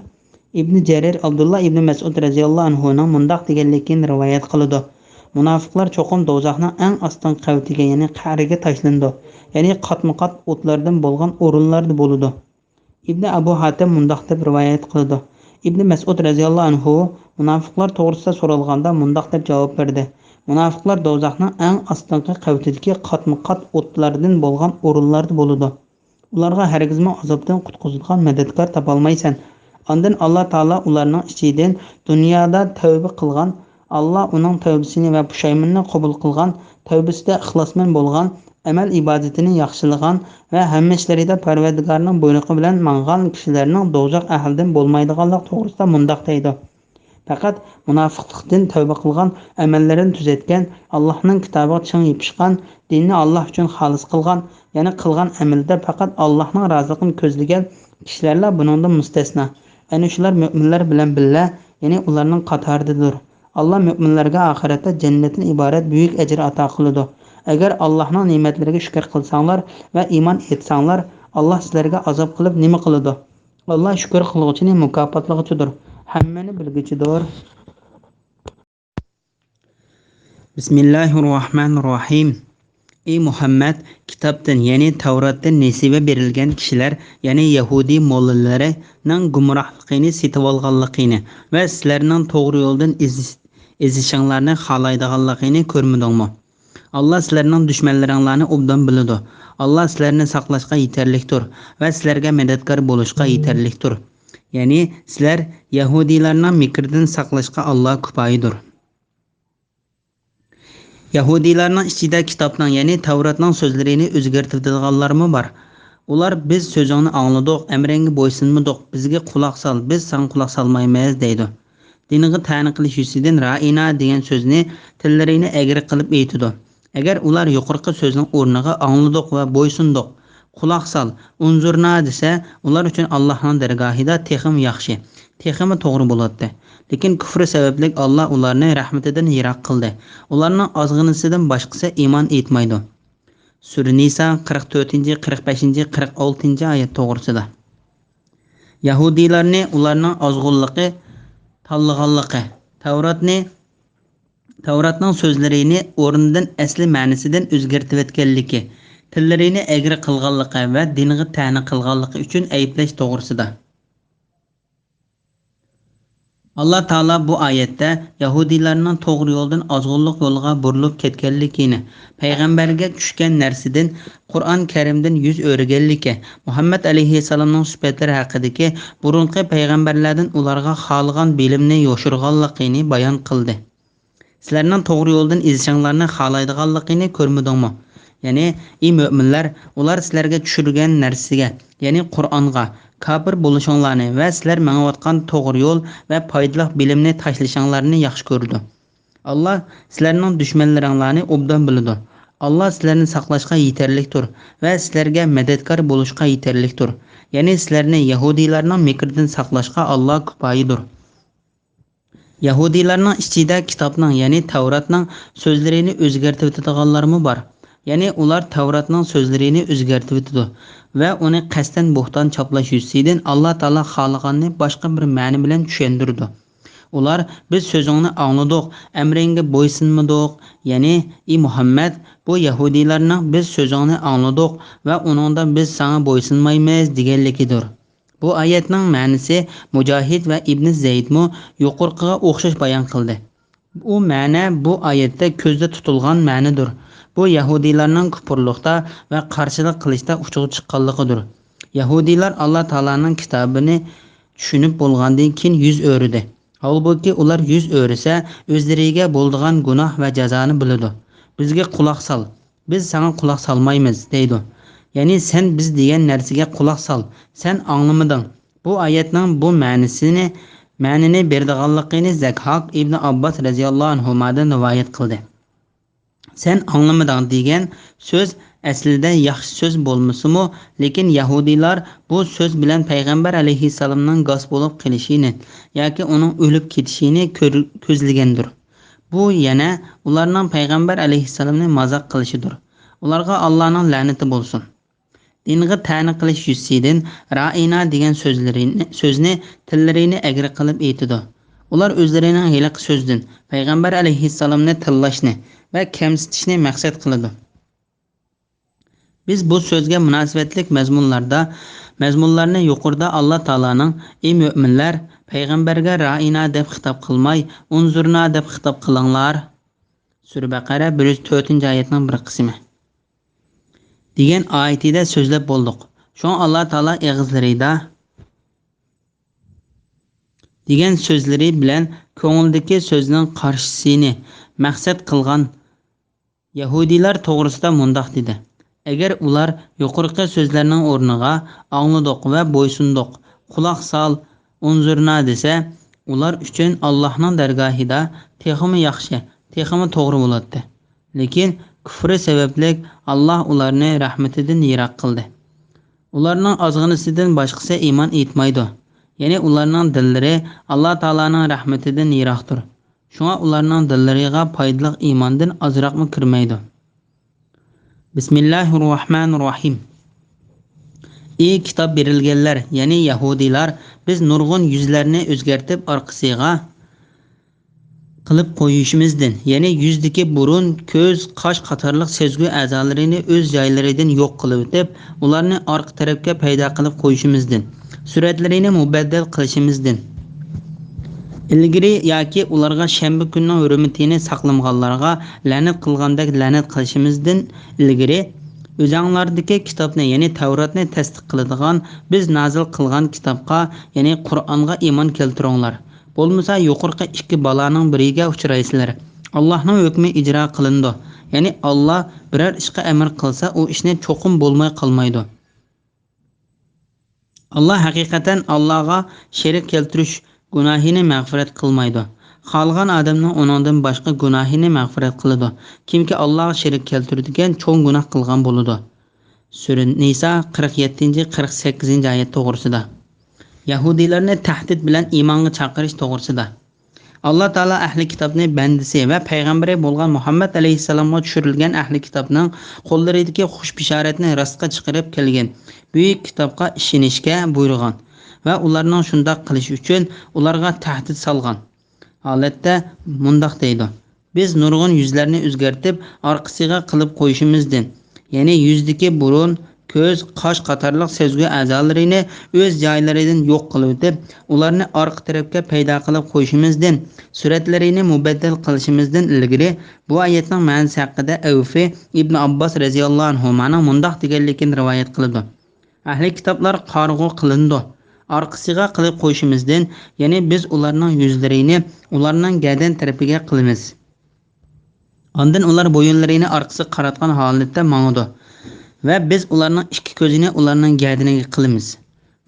ئىبنى جەرىر ئابدۇللا ئىبنى مەسئۇد رەزىياللاھۇ ئەنھۇنىڭ مۇنداق دېگەنلىكىنى رىۋايەت قىلىدۇ: مۇناپىقلار چوقۇم دوزاخنىڭ ئەڭ ئاستىنقى قەۋىتىگە، يەنى قەھرىگە تاشلىنىدۇ، يەنى قاتمۇ قات ئوتلاردىن بولغان ئورۇنلاردا بولىدۇ. ئىبنى ئەبۇ ھاتىم مۇنداق دەپ رىۋايەت قىلىدۇ: ئىبنى مەسئۇد رەزىياللاھۇ ئەنھۇ مۇناپىقلار توغرىسىدا سورالغاندا مۇنداق دەپ جاۋاب بەردى: مۇناپىقلار دوزاخنىڭ ئەڭ ئاستىنقى قەۋىتىدىكى قاتمۇ قات ئوتلاردىن بولغان ئورۇنلاردا بولىدۇ. ئۇلارغا ھەرگىزمۇ ئازابتىن قۇتقۇزىدىغان مەدەتكار تاپالمايسەن. ئاندىن ئاللا تائالا ئۇلارنىڭ ئىچىدىن دۇنيادا تەۋبە قىلغان، ئاللا ئۇنىڭ تەۋبىسىنى ۋە پۇشايمىنىنى قوبۇل قىلغان، تەۋبىسىدە ئىخلاسمەن بولغان، ئەمەل ئىبادىتىنى ياخشىلىغان ۋە ھەممە ئىشلىرىدا پەرۋەردىگارنىڭ بۇيرۇقى بىلەن ماڭغان كىشىلەرنىڭ دوزاخ ئەھلىدىن بولمايدىغانلىقى توغرىسىدا مۇنداق دەيدۇ: پەقەت مۇناپىقلىقتىن تەۋبە قىلغان، ئەمەللىرىنى تۈزەتكەن، ئاللاھنىڭ كىتابىغا چىڭ يېپىشقان، دىنىنى ئاللاھ ئۈچۈن خالىس قىلغان، يەنى قىلغان ئەمىلىدە پەقەت ئاللاھنىڭ رازىلىقىنى كۆزلىگەن كىشىلەرلا بۇنىڭدىن مۇستەسنا. ئەنە شۇلار مۆمىنلەر بىلەن بىللە، يەنى ئۇلارنىڭ قاتارىدىدۇر. ئاللاھ مۆمىنلەرگە ئاخىرەتتە جەننەتتىن ئىبارەت بۈيۈك ئەجىر ئاتا قىلىدۇ. ئەگەر ئاللاھنىڭ نېمەتلىرىگە شۈكۈر قىلساڭلار ۋە ئىمان ئېيتساڭلار، ئاللاھ سىلەرگە ئازاب قىلىپ نېمە قىلىدۇ؟ ئاللاھ شۈكۈر قىلغۇچىنى مۇكاپاتلىغۇچىدۇر، ھەممىنى بىلگۈچىدۇر. بىسمىللاھىررەھمانىررەھىم. ئى مۇھەممەد، كىتابتىن، يەنى تەۋراتتىن نېسىۋە بېرىلگەن كىشىلەر، يەنى يەھۇدىي موللىلىرىنىڭ گۇمراھلىقىنى سېتىۋالغانلىقىنى ۋە سىلەرنىڭ توغرا يولدىن ئېزىش-، ئېزىشىڭلارنى خالايدىغانلىقىنى كۆرمىدىڭمۇ؟ ئاللاھ سىلەرنىڭ دۈشمەنلىرىڭلارنى ئوبدان بىلىدۇ. ئاللاھ سىلەرنى ساقلاشقا يېتەرلىكتۇر ۋە سىلەرگە مەدەتكار بولۇشقا يېتەرلىكتۇر. يەنى سىلەر يەھۇدىيلارنىڭ مىكرىدىن ساقلاشقا ئاللاھ كۇپايىدۇر. يەھۇدىيلارنىڭ ئىچىدە كىتابنىڭ، يەنى تەۋراتنىڭ سۆزلىرىنى ئۆزگەرتىۋېتىدىغانلارمۇ بار. ئۇلار: «بىز سۆزۈڭنى ئاڭلىدۇق، ئەمرىڭگە بويسۇنمىدۇق، بىزگە قۇلاق سال، بىز ساڭا قۇلاق سالمايمىز» دەيدۇ. دىنغا تەنە قىلىش يۈزىسىدىن رائىنا دېگەن سۆزنى تىللىرىنى ئەگرى قىلىپ ئېيتىدۇ. ئەگەر ئۇلار يۇقىرىقى سۆزنىڭ ئورنىغا «ئاڭلىدۇق» ۋە «بويسۇندۇق، قۇلاق سال، ئۇنزۇرنا» دېسە، ئۇلار ئۈچۈن ئاللاھنىڭ دەرگاھىدا تېخىمۇ ياخشى، تېخىمۇ توغرا بولاتتى. لېكىن كۇفرى سەۋەبلىك ئاللاھ ئۇلارنى رەھمىتىدىن يىراق قىلدى. ئۇلارنىڭ ئازغىنىسىدىن باشقىسى ئىمان ئېيتمايدۇ. سۈرە نىسا، قىرىق تۆتىنچى، قىرىق بەشىنچى، قىرىق ئالتىنچى ئايەت توغرىسىدا. يەھۇدىيلارنى ئۇلارنىڭ ئازغۇنلۇقى تاللىغانلىقى، تەۋراتنى، تەۋراتنىڭ سۆزلىرىنى ئورنىدىن ئەسلى مەنىسىدىن ئۆزگەرتىۋەتكەنلىكى، تىللىرىنى ئەگرى قىلغانلىقى ۋە دىنغا تەنە قىلغانلىقى ئۈچۈن ئەيىبلەش توغرىسىدا. ئاللاھ تائالا بۇ ئايەتتە يەھۇدىيلارنىڭ توغرا يولدىن ئازغۇنلۇق يولىغا بۇرۇلۇپ كەتكەنلىكىنى، پەيغەمبەرگە چۈشكەن نەرسىدىن، قۇرئان كەرىمدىن يۈز ئۆرۈگەنلىكى، مۇھەممەد ئەلەيھىسسالامنىڭ سۈپەتلىرى ھەققىدىكى بۇرۇنقى پەيغەمبەرلەردىن ئۇلارغا خالىغان بىلىمنى يوشۇرغانلىقىنى بايان قىلدى. سىلەرنىڭ توغرا يولدىن ئېزىشىڭلارنى خالايدىغانلىقىنى كۆرمىدىڭمۇ؟ يەنى، ئى مۆمىنلەر، ئۇلار سىلەرگە چۈشۈرگەن نەرسىگە، يەنى قۇرئانغا، كاپىر بولۇشۇڭلارنى ۋە سىلەر مېڭىۋاتقان توغرا يول ۋە پايدىلىق بىلىمنى تاشلىشىڭلارنى ياخشى كۆرىدۇ. ئاللا سىلەرنىڭ دۈشمەنلىرىڭلارنى ئوبدان بىلىدۇ. ئاللا سىلەرنى ساقلاشقا يېتەرلىكتۇر ۋە سىلەرگە مەدەتكار بولۇشقا يېتەرلىكتۇر. يەنى سىلەرنى يەھۇدىيلارنىڭ مىكرىدىن ساقلاشقا ئاللا كۇپايىدۇر. يەھۇدىيلارنىڭ ئىچىدە كىتابنىڭ، يەنى تەۋراتنىڭ سۆزلىرىنى ئۆزگەرتىۋېتىدىغانلارمۇ بار. يەنى ئۇلار تەۋراتنىڭ سۆزلىرىنى ئۆزگەرتىۋېتىدۇ ۋە ئۇنى قەستەن بوھتان چاپلاش يۈزىسىدىن ئاللا تائالا خالىغاننى باشقا بىر مەنە بىلەن چۈشەندۈرىدۇ. ئۇلار، «بىز سۆزۈڭنى ئاڭلىدۇق، ئەمرىڭگە بويسۇنمىدۇق»، يەنى، «ئى مۇھەممەد، بۇ يەھۇدىيلارنىڭ بىز سۆزۈڭنى ئاڭلىدۇق ۋە ئۇنىڭدا بىز ساڭا بويسۇنمايمىز دېگەنلىكىدۇر.» بۇ ئايەتنىڭ مەنىسى مۇجاھىد ۋە ئىبنى زەيدمۇ يۇقىرىقىغا ئوخشاش بايان قىلدى. بۇ مەنە بۇ ئايەتتە كۆزدە تۇتۇلغان مەنىدۇر. بۇ يەھۇدىيلارنىڭ كۇپۇرلۇقتا ۋە قارشىلىق قىلىشتا ئۇچىغا چىققانلىقىدۇر. يەھۇدىيلار ئاللا تائالانىڭ كىتابىنى چۈشىنىپ بولغاندىن كېيىن يۈز ئۆرۈدى. ھالبۇكى، ئۇلار يۈز ئۆرۈسە، ئۆزلىرىگە بولىدىغان گۇناھ ۋە جازانى بىلىدۇ. «بىزگە قۇلاق سال، بىز ساڭا قۇلاق سالمايمىز» دەيدۇ. يەنى، «سەن بىز دېگەن نەرسىگە قۇلاق سال، سەن ئاڭلىمىدىڭ.» بۇ ئايەتنىڭ بۇ مەنىسىنى، مەنىنى بېرىدىغانلىقىنى زەكھاق ئىبنى ئابباس رەزىياللاھۇ ئەنھۇمادىن رىۋايەت قىلدى. «سەن ئاڭلىمىدىڭ» دېگەن سۆز ئەسلىدە ياخشى سۆز بولمىسىمۇ، لېكىن يەھۇدىيلار بۇ سۆز بىلەن پەيغەمبەر ئەلەيھىسسالامنىڭ گاس بولۇپ قېلىشىنى ياكى ئۇنىڭ ئۆلۈپ كېتىشىنى كۆر-، كۆزلىگەندۇر. بۇ يەنە ئۇلارنىڭ پەيغەمبەر ئەلەيھىسسالامنى مازاق قىلىشىدۇر. ئۇلارغا ئاللانىڭ لەنىتى بولسۇن. دىنغا تەنە قىلىش يۈزىسىدىن رائىنا دېگەن سۆزلىرىنى، سۆزنى تىللىرىنى ئەگرى قىلىپ ئېيتىدۇ. ئۇلار ئۆزلىرىنىڭ ھېلىقى سۆزدىن پەيغەمبەر ئەلەيھىسسالامنى تىللاشنى ۋە كەمسىتىشنى مەقسەت قىلىدۇ. بىز بۇ سۆزگە مۇناسىۋەتلىك مەزمۇنلاردا، مەزمۇنلارنى يۇقىرىدا ئاللا تائالانىڭ، «ئى مۆمىنلەر، پەيغەمبەرگە رائىنا دەپ خىتاب قىلماي، ئۇنزۇرنا دەپ خىتاب قىلىڭلار» سۈرە بەقەرە بىر يۈز تۆتىنچى ئايەتنىڭ بىر قىسمى دېگەن ئايىتىدە سۆزلەپ بولدۇق. شۇڭا ئاللا تائالا ئېغىزلىرىدا دېگەن سۆزلىرى بىلەن كۆڭلىدىكى سۆزنىڭ قارشىسىنى مەقسەت قىلغان يەھۇدىيلار توغرىسىدا مۇنداق دېدى: «ئەگەر ئۇلار يۇقىرىقى سۆزلەرنىڭ ئورنىغا ئاڭلىدۇق ۋە بويسۇندۇق، قۇلاق سال، ئۇنزۇرنا دېسە، ئۇلار ئۈچۈن ئاللاھنىڭ دەرگاھىدا تېخىمۇ ياخشى، تېخىمۇ توغرا بولاتتى. لېكىن كۇفرى سەۋەبلىك ئاللاھ ئۇلارنى رەھمىتىدىن يىراق قىلدى. ئۇلارنىڭ ئازغىنىسىدىن باشقىسى ئىمان ئېيتمايدۇ. يەنى ئۇلارنىڭ دىللىرى ئاللاھ تائالانىڭ رەھمىتىدىن يىراقتۇر. شۇڭا ئۇلارنىڭ دىللىرىغا پايدىلىق ئىماندىن ئازراقمۇ كىرمەيدۇ.» بىسمىللاھىررەھمانىررەھىم. ئى كىتاب بېرىلگەنلەر، يەنى يەھۇدىيلار، بىز نۇرغۇن يۈزلەرنى ئۆزگەرتىپ ئارقىسىغا قىلىپ قويۇشىمىزدىن، يەنى يۈزدىكى بۇرۇن، كۆز، قاش قاتارلىق سەزگۈ ئەزالىرىنى ئۆز جايلىرىدىن يوق قىلىۋېتىپ، ئۇلارنى ئارقا تەرەپكە پەيدا قىلىپ قويۇشىمىزدىن، سۈرەتلىرىنى مۇبەددەل قىلىشىمىزدىن ئىلگىرى ياكى ئۇلارغا شەنبە كۈنىنىڭ ھۆرمىتىنى ساقلىمىغانلارغا لەنەت قىلغاندەك لەنەت قىلىشىمىزدىن ئىلگىرى، ئۆزۈڭلاردىكى كىتابنى، يەنى تەۋراتنى تەستىق قىلىدىغان، بىز نازىل قىلغان كىتابقا، يەنى قۇرئانغا ئىمان كەلتۈرۈڭلار. بولمىسا يۇقىرىقى ئىككى بالانىڭ بىرىگە ئۇچرايسىلەر. ئاللاھنىڭ ھۆكمى ئىجرا قىلىنىدۇ. يەنى ئاللاھ بىرەر ئىشقا ئەمر قىلسا، ئۇ ئىشنى چوقۇم بولماي قالمايدۇ. ئاللاھ ھەقىقەتەن ئاللاھقا شېرىك كەلتۈرۈش گۇناھىنى مەغپىرەت قىلمايدۇ. خالىغان ئادەمنىڭ ئۇنىڭدىن باشقا گۇناھىنى مەغپىرەت قىلىدۇ. كىمكى ئاللاھقا شېرىك كەلتۈرىدىكەن، چوڭ گۇناھ قىلغان بولىدۇ. سۈرە نىسا، قىرىق يەتتىنچى، قىرىق سەككىزىنچى ئايەت توغرىسىدا. يەھۇدىيلارنى تەھدىت بىلەن ئىمانغا چاقىرىش توغرىسىدا. ئاللا تائالا ئەھلى كىتابنى بەندىسى ۋە پەيغەمبىرى بولغان مۇھەممەد ئەلەيھىسسالامغا چۈشۈرۈلگەن ئەھلى كىتابنىڭ قوللىرىدىكى خۇش بېشارەتنى راستقا چىقىرىپ كەلگەن بۈيۈك كىتابقا ئىشىنىشكە بۇيرۇغان ۋە ئۇلارنىڭ شۇنداق قىلىشى ئۈچۈن ئۇلارغا تەھدىت سالغان ھالەتتە مۇنداق دەيدۇ: «بىز نۇرغۇن يۈزلەرنى ئۆزگەرتىپ، ئارقىسىغا قىلىپ قويۇشىمىزدىن، يەنى يۈزدىكى بۇرۇن، كۆز، قاش قاتارلىق سەزگۈ ئەزالىرىنى ئۆز جايلىرىدىن يوق قىلىۋېتىپ، ئۇلارنى ئارقا تەرەپكە پەيدا قىلىپ قويۇشىمىزدىن، سۈرەتلىرىنى مۇبەددەل قىلىشىمىزدىن ئىلگىرى» بۇ ئايەتنىڭ مەنىسى ھەققىدە ئەۋفى ئىبنى ئابباس رەزىياللاھۇ ئەنھۇمانىڭ مۇنداق دېگەنلىكىنى رىۋايەت قىلىدۇ: «ئەھلى كىتابلار قارىغۇ قىلىنىدۇ. ئارقىسىغا قىلىپ قويۇشىمىزدىن، يەنى بىز ئۇلارنىڭ يۈزلىرىنى ئۇلارنىڭ گەدەن تەرىپىگە قىلىمىز. ئاندىن ئۇلار بويۇنلىرىنى ئارقىسىغا قاراتقان ھالەتتە ماڭىدۇ ۋە بىز ئۇلارنىڭ ئىككى كۆزىنى ئۇلارنىڭ گەدىنىگە قىلىمىز.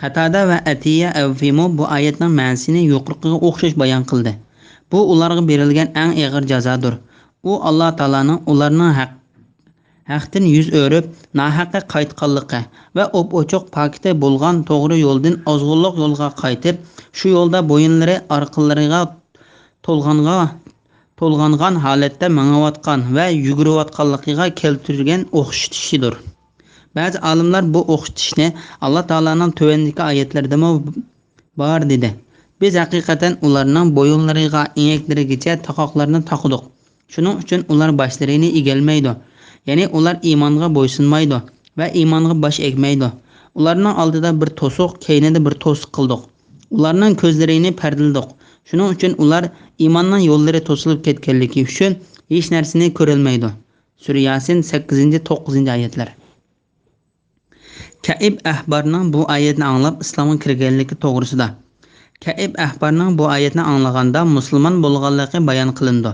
قاتادە ۋە ئەتىيە ئەۋفىمۇ بۇ ئايەتنىڭ مەنىسىنى يۇقىرىقىغا ئوخشاش بايان قىلدى. بۇ ئۇلارغا بېرىلگەن ئەڭ ئېغىر جازادۇر. ئۇ ئاللا تائالانىڭ ئۇلارنىڭ ھەق، ھەقتىن يۈز ئۆرۈپ، ناھەققە قايتقانلىقى ۋە ئوپئوچۇق پاكىتى بولغان توغرا يولدىن ئازغۇنلۇق يولغا قايتىپ، شۇ يولدا بويۇنلىرى ئارقىلىرىغا تولغانغا، تولغانغان ھالەتتە مېڭىۋاتقان ۋە يۈگۈرۈۋاتقانلىقىغا كەلتۈرگەن ئوخشىتىشىدۇر. بەزى ئالىملار بۇ ئوخشىتىشنى ئاللا تائالانىڭ تۆۋەندىكى ئايەتلىرىدىمۇ بار دېدى. بىز ھەقىقەتەن ئۇلارنىڭ بويۇنلىرىغا، ئېڭەكلىرىگىچە تاقاقلارنى تاقىدۇق. شۇنىڭ ئۈچۈن ئۇلار باشلىرىنى ئېگەلمەيدۇ. يەنى ئۇلار ئىمانغا بويسۇنمايدۇ ۋە ئىمانغا باش ئەگمەيدۇ. ئۇلارنىڭ ئالدىدا بىر توسۇق، كەينىدە بىر توسۇق قىلدۇق. ئۇلارنىڭ كۆزلىرىنى پەردىلىدۇق. شۇنىڭ ئۈچۈن ئۇلار ئىماننىڭ يوللىرى توسۇلۇپ كەتكەنلىكى ئۈچۈن ھېچ نەرسىنى كۆرەلمەيدۇ. سۈرە ياسىن، سەككىزىنچى، توققۇزىنچى ئايەتلەر. كەئىب ئەھبارنىڭ بۇ ئايەتنى ئاڭلاپ ئىسلامغا كىرگەنلىكى توغرىسىدا. كەئىب ئەھبارنىڭ بۇ ئايەتنى ئاڭلىغاندا مۇسۇلمان بولغانلىقى بايان قىلىنىدۇ.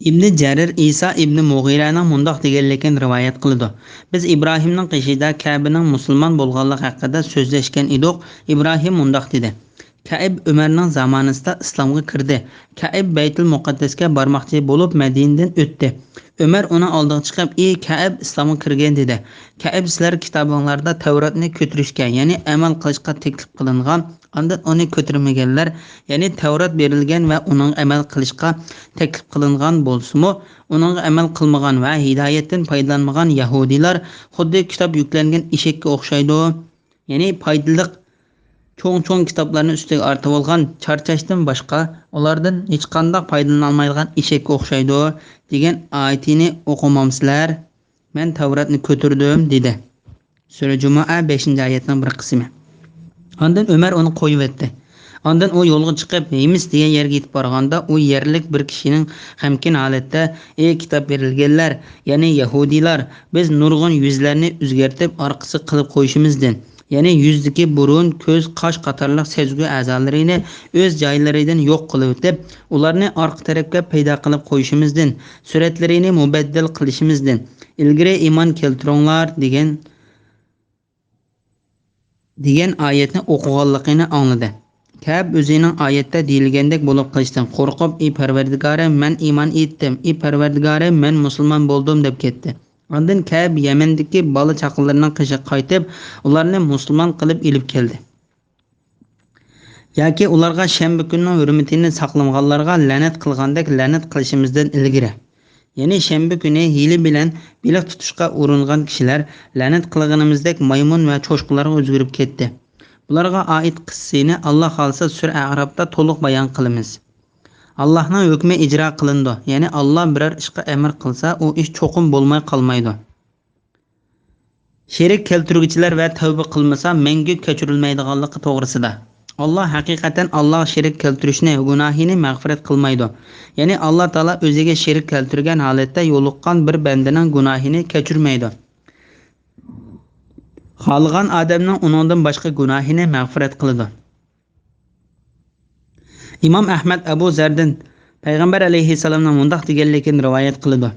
ئىبنى جەرىر ئىسا ئىبنى مۇغىرەنىڭ مۇنداق دېگەنلىكىنى رىۋايەت قىلىدۇ: بىز ئىبراھىمنىڭ قېشىدا كەبىنىڭ مۇسۇلمان بولغانلىقى ھەققىدە سۆزلەشكەن ئىدۇق. ئىبراھىم مۇنداق دېدى: كەئىب ئۆمەرنىڭ زامانىسىدا ئىسلامغا كىردى. كەئىب بەيتۇل مۇقەددەسكە بارماقچى بولۇپ مەدىنىدىن ئۆتتى. ئۆمەر ئۇنىڭ ئالدىغا چىقىپ، ئى كەئىب، ئىسلامغا كىرگىن، دېدى. كەئىب، سىلەر كىتابىڭلاردا تەۋراتنى كۆتۈرۈشكە، يەنى ئەمەل قىلىشقا تەكلىپ قىلىنغان، ئاندىن ئۇنى كۆتۈرمىگەنلەر، يەنى تەۋرات بېرىلگەن ۋە ئۇنىڭغا ئەمەل قىلىشقا تەكلىپ قىلىنغان بولسىمۇ، ئۇنىڭغا ئەمەل قىلمىغان ۋە ھىدايەتتىن پايدىلانمىغان يەھۇدىيلار خۇددى كىتاب يۈكلەنگەن ئېشەككە ئوخشايدۇ. يەنى پايدىلىق چوڭ-چوڭ كىتابلارنى ئۈستىگە ئارتىۋالغان چارچاشتىن باشقا ئۇلاردىن ھېچقانداق پايدىلىنالمايدىغان ئېشەككە ئوخشايدۇ دېگەن ئايىتىنى ئوقۇمامسىلەر؟ مەن تەۋراتنى كۆتۈردۈم، دېدى. سۈرە جۇمۇئە، بەشىنچى ئايەتنىڭ بىر قىسمى. ئاندىن ئۆمەر ئۇنى قويۇۋەتتى. ئاندىن ئۇ يولغا چىقىپ، ھىمس دېگەن يەرگە يېتىپ بارغاندا، ئۇ يەرلىك بىر كىشىنىڭ غەمكىن ھالەتتە، ئى كىتاب بېرىلگەنلەر، يەنى يەھۇدىيلار، بىز نۇرغۇن يۈزلەرنى ئۆزگەرتىپ، ئارقىسىغا قىلىپ قويۇشىمىزدىن، يەنى يۈزدىكى بۇرۇن، كۆز، قاش قاتارلىق سەزگۈ ئەزالىرىنى ئۆز جايلىرىدىن يوق قىلىۋېتىپ، ئۇلارنى ئارقا تەرەپكە پەيدا قىلىپ قويۇشىمىزدىن، سۈرەتلىرىنى مۇبەددەل قىلىشىمىزدىن ئىلگىرى ئىمان كەلتۈرۈڭلار دېگەن، دېگەن ئايەتنى ئوقۇغانلىقىنى ئاڭلىدى. كەئب ئۆزىنىڭ ئايەتتە دېيىلگەندەك بولۇپ قېلىشتىن قورقۇپ، ئى پەرۋەردىگارىم، مەن ئىمان ئېيتتىم، ئى پەرۋەردىگارىم، مەن مۇسۇلمان بولدۇم، دەپ كەتتى. ئاندىن كەئب يەمەندىكى بالا چاقىلىرىنىڭ قېشىغا قايتىپ، ئۇلارنى مۇسۇلمان قىلىپ ئېلىپ كەلدى. ياكى ئۇلارغا شەنبە كۈنىنىڭ ھۆرمىتىنى ساقلىمىغانلارغا لەنەت قىلغاندەك لەنەت قىلىشىمىزدىن ئىلگىرى، يەنى شەنبە كۈنى ھىيلە بىلەن بېلىق تۇتۇشقا ئۇرۇنغان كىشىلەر لەنەت قىلغىنىمىزدەك مايمۇن ۋە چوشقىلارغا ئۆزگىرىپ كەتتى. بۇلارغا ئائىت قىسسىنى، ئاللا خالىسا، سۈرە ئەئرافتا تولۇق بايان قىلىمىز. ئاللانىڭ ھۆكمى ئىجرا قىلىنىدۇ، يەنى ئاللا بىرەر ئىشقا ئەمر قىلسا، ئۇ ئىش چوقۇم بولماي قالمايدۇ. شېرىك كەلتۈرگۈچىلەر ۋە تەۋبە قىلمىسا مەڭگۈ كەچۈرۈلمەيدىغانلىقى توغرىسىدا. ئاللا ھەقىقەتەن ئاللاغا شېرىك كەلتۈرۈشنى، گۇناھىنى مەغپىرەت قىلمايدۇ. يەنى ئاللا تائالا ئۆزىگە شېرىك كەلتۈرگەن ھالەتتە يولۇققان بىر بەندىنىڭ گۇناھىنى كەچۈرمەيدۇ. خالىغان ئادەمنىڭ ئۇنىڭدىن باشقا گۇناھىنى مەغپىرەت قىلىدۇ. ئىمام ئەھمەد ئەبۇ زەردىن پەيغەمبەر ئەلەيھىسسالامنىڭ مۇنداق دېگەنلىكىنى رىۋايەت قىلىدۇ: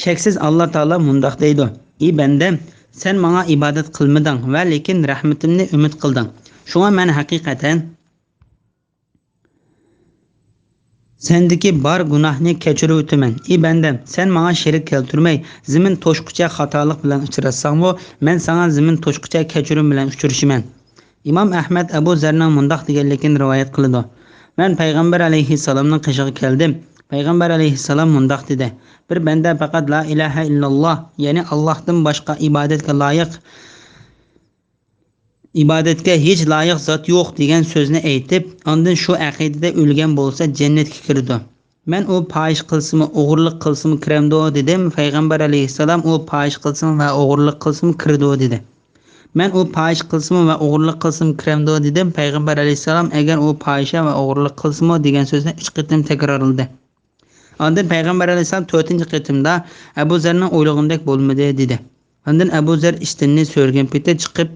شەكسىز ئاللا تائالا مۇنداق دەيدۇ: ئى بەندەم، سەن ماڭا ئىبادەت قىلمىدىڭ ۋە لېكىن رەھمىتىمنى ئۈمىد قىلدىڭ. شۇڭا مەن ھەقىقەتەن سەندىكى بار گۇناھنى كەچۈرۈۋېتىمەن. ئى بەندەم، سەن ماڭا شېرىك كەلتۈرمەي، زېمىن توشقۇچە خاتالىق بىلەن ئۇچراشساڭمۇ، مەن ساڭا زېمىن توشقۇچە كەچۈرۈم بىلەن ئۇچرىشىمەن. ئىمام ئەھمەد ئەبۇ زەرنىڭ مۇنداق دېگەنلىكىنى رىۋايەت قىلىدۇ: مەن پەيغەمبەر ئەلەيھىسسالامنىڭ قېشىغا كەلدىم. پەيغەمبەر ئەلەيھىسسالام مۇنداق دېدى: بىر بەندە پەقەت لا ئىلاھە ئىللاللا، يەنى ئاللاھتىن باشقا ئىبادەتكە لايىق، ئىبادەتكە ھېچ لايىق زات يوق دېگەن سۆزنى ئېيتىپ، ئاندىن شۇ ئەقىدىدە ئۆلگەن بولسا جەننەتكە كىرىدۇ. مەن ئۇ پاھىشە قىلسىمۇ، ئوغرىلىق قىلسىمۇ كىرەمدۇ دېدىم. پەيغەمبەر ئەلەيھىسسالام ئۇ پاھىشە قىلسىمۇ ۋە ئوغرىلىق قىلسىمۇ كىرىدۇ دېدى. مەن ئۇ پاھىشە قىلسىمۇ ۋە ئوغرىلىق قىلسىمۇ كىرەمدۇ دېدىم. پەيغەمبەر ئەلەيھىسسالام ئەگەر ئۇ پاھىشە ۋە ئوغرىلىق قىلسىمۇ دېگەن سۆزنى ئۈچ قېتىم تەكرارلىدى. ئاندىن پەيغەمبەر ئەلەيھىسسالام تۆتىنچى قېتىمدا ئەبۇ زەرنىڭ ئويلىغىنىدەك بولمىدى دېدى. ئاندىن ئەبۇ زەر ئىشتىنىنى سۆرىگەن پېتى چىقىپ،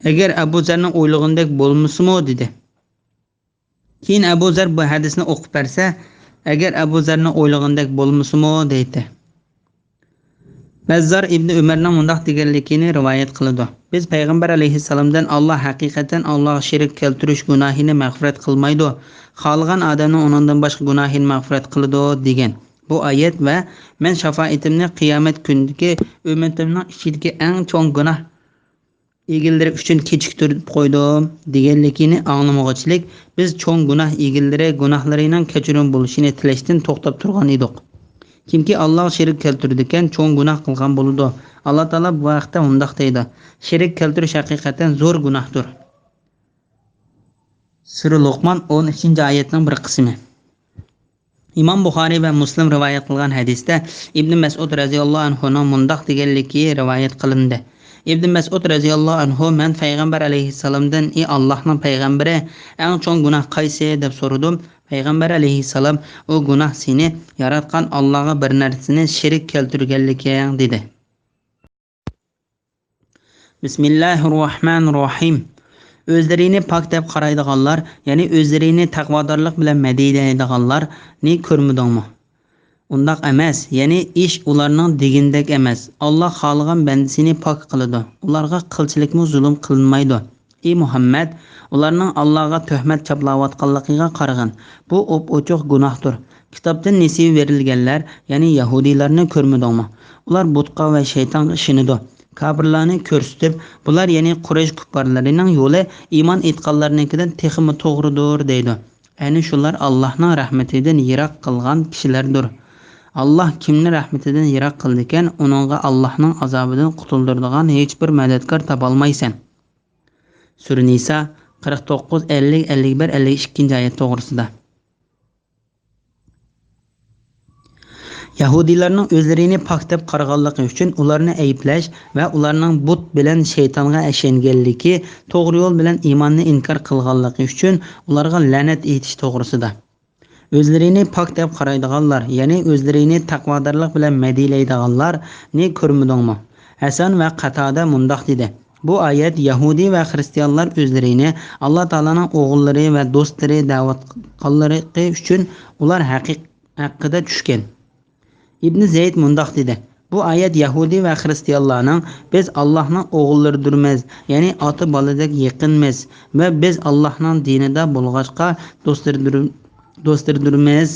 ئەگەر ئەبۇ زەرنىڭ ئويلىغىنىدەك بولمىسىمۇ دېدى. كېيىن ئەبۇ زەر بۇ ھەدىسنى ئوقۇپ بەرسە، ئەگەر ئەبۇ زەرنىڭ ئويلىغىنىدەك بولمىسىمۇ دەيتتى. بەززار ئىبنى ئۆمەرنىڭ مۇنداق دېگەنلىكىنى رىۋايەت قىلىدۇ: بىز پەيغەمبەر ئەلەيھىسسالامدىن، «ئاللا ھەقىقەتەن ئاللاغا شېرىك كەلتۈرۈش گۇناھىنى مەغپىرەت قىلمايدۇ. خالىغان ئادەمنى ئۇنىڭدىن باشقا گۇناھىنى مەغپىرەت قىلىدۇ» دېگەن. بۇ ئايەت ۋە «مەن شاپائىتىمنى قىيامەت كۈنىدىكى ئۈممىتىمنىڭ ئىچىدىكى ئەڭ چوڭ گۇناھ ئىگىلىرى ئۈچۈن كېچىكتۈرۈپ قويدۇم» دېگەنلىكىنى ئاڭلىمىغۇچىلىك، بىز چوڭ گۇناھ ئىگىلىرى گۇناھلىرىنىڭ كەچۈرۈم بولۇشىنى تىلەشتىن توختاپ تۇرغان ئىدۇق. كىمكى ئاللاغا شېرىك كەلتۈرىدىكەن، چوڭ گۇناھ قىلغان بولىدۇ. ئاللا تائالا بۇ ھەقتە مۇنداق دەيدۇ: شېرىك كەلتۈرۈش ھەقىقەتەن زور گۇناھتۇر. سۈرە لوقمان، ئون ئۈچىنچى ئايەتنىڭ بىر قىسمى. ئىمام بۇخارىي ۋە مۇسلىم رىۋايەت قىلغان ھەدىستە ئىبنى مەسئۇد رەزىياللاھۇ ئەنھۇنىڭ مۇنداق دېگەنلىكى رىۋايەت قىلىندى: ئىبنى مەسئۇد رەزىياللاھۇ ئەنھۇ، مەن پەيغەمبەر ئەلەيھىسسالامدىن، «ئى ئاللاھنىڭ پەيغەمبىرى، ئەڭ چوڭ گۇناھ قايسى؟» دەپ سورىدىم. پەيغەمبەر ئەلەيھىسسالام، «ئۇ گۇناھ سېنى ياراتقان ئاللاغا بىر نەرسىنى شېرىك كەلتۈرگەنلىكىڭ» دېدى. بىسمىللاھىررەھمانىررەھىم. ئۆزلىرىنى پاك دەپ قارايدىغانلار، يەنى ئۆزلىرىنى تەقۋادارلىق بىلەن مەدھىيەلەيدىغانلارنى كۆرمىدىڭمۇ؟ ئۇنداق ئەمەس، يەنى ئىش ئۇلارنىڭ دېگىنىدەك ئەمەس. ئاللا خالىغان بەندىسىنى پاك قىلىدۇ. ئۇلارغا قىلچىلىكمۇ زۇلۇم قىلىنمايدۇ. ئى مۇھەممەد، ئۇلارنىڭ ئاللاغا تۆھمەت چاپلاۋاتقانلىقىغا قارىغىن. بۇ ئوپئوچۇق گۇناھتۇر. كىتابتىن نېسىۋە بېرىلگەنلەر، يەنى يەھۇدىيلارنى كۆرمىدىڭمۇ؟ ئۇلار بۇتقا ۋە شەيتانغا ئىشىنىدۇ. كاپىرلارنى كۆرسىتىپ، بۇلار، يەنى قۇرەيش كۇپپارلىرىنىڭ يولى ئىمان ئېيتقانلارنىڭكىدىن تېخىمۇ توغرىدۇر، دەيدۇ. ئەنە شۇلار ئاللاھنىڭ رەھمىتىدىن يىراق قىلغان كىشىلەردۇر. ئاللاھ كىمنى رەھمىتىدىن يىراق قىلىدىكەن، ئۇنىڭغا ئاللاھنىڭ ئازابىدىن قۇتۇلدۇرىدىغان ھېچبىر مەدەتكار تاپالمايسەن. سۈرە نىسا، قىرىق توققۇز، ئەللىك، ئەللىك بىر، ئەللىك ئىككىنچى ئايەت توغرىسىدا. يەھۇدىيلارنىڭ ئۆزلىرىنى پاك دەپ قارىغانلىقى ئۈچۈن ئۇلارنى ئەيىبلەش ۋە ئۇلارنىڭ بۇت بىلەن شەيتانغا ئىشەنگەنلىكى، توغرا يول بىلەن ئىماننى ئىنكار قىلغانلىقى ئۈچۈن ئۇلارغا لەنەت ئېيتىش توغرىسىدا. ئۆزلىرىنى پاك دەپ قارايدىغانلار، يەنى ئۆزلىرىنى تەقۋادارلىق بىلەن مەدھىيەلەيدىغانلارنى كۆرمىدىڭمۇ؟ ھەسەن ۋە قاتادە مۇنداق دېدى: بۇ ئايەت يەھۇدىي ۋە خىرىستىيانلار ئۆزلىرىنى ئاللا تائالانىڭ ئوغۇللىرى ۋە دوستلىرى دەۋاتقانلىقى ئۈچۈن ئۇلار ھەقىق-، ھەققىدە چۈشكەن. ئىبنى زەيد مۇنداق دېدى: بۇ ئايەت يەھۇدىي ۋە خىرىستىيانلارنىڭ «بىز ئاللاھنىڭ ئوغۇللىرىدۇرمىز، يەنى ئاتا بالىدەك يېقىنمىز ۋە بىز ئاللاھنىڭ دىنىدا بولغاچقا دوستلىرىدۇر-، دوستلىرىدۇرمىز»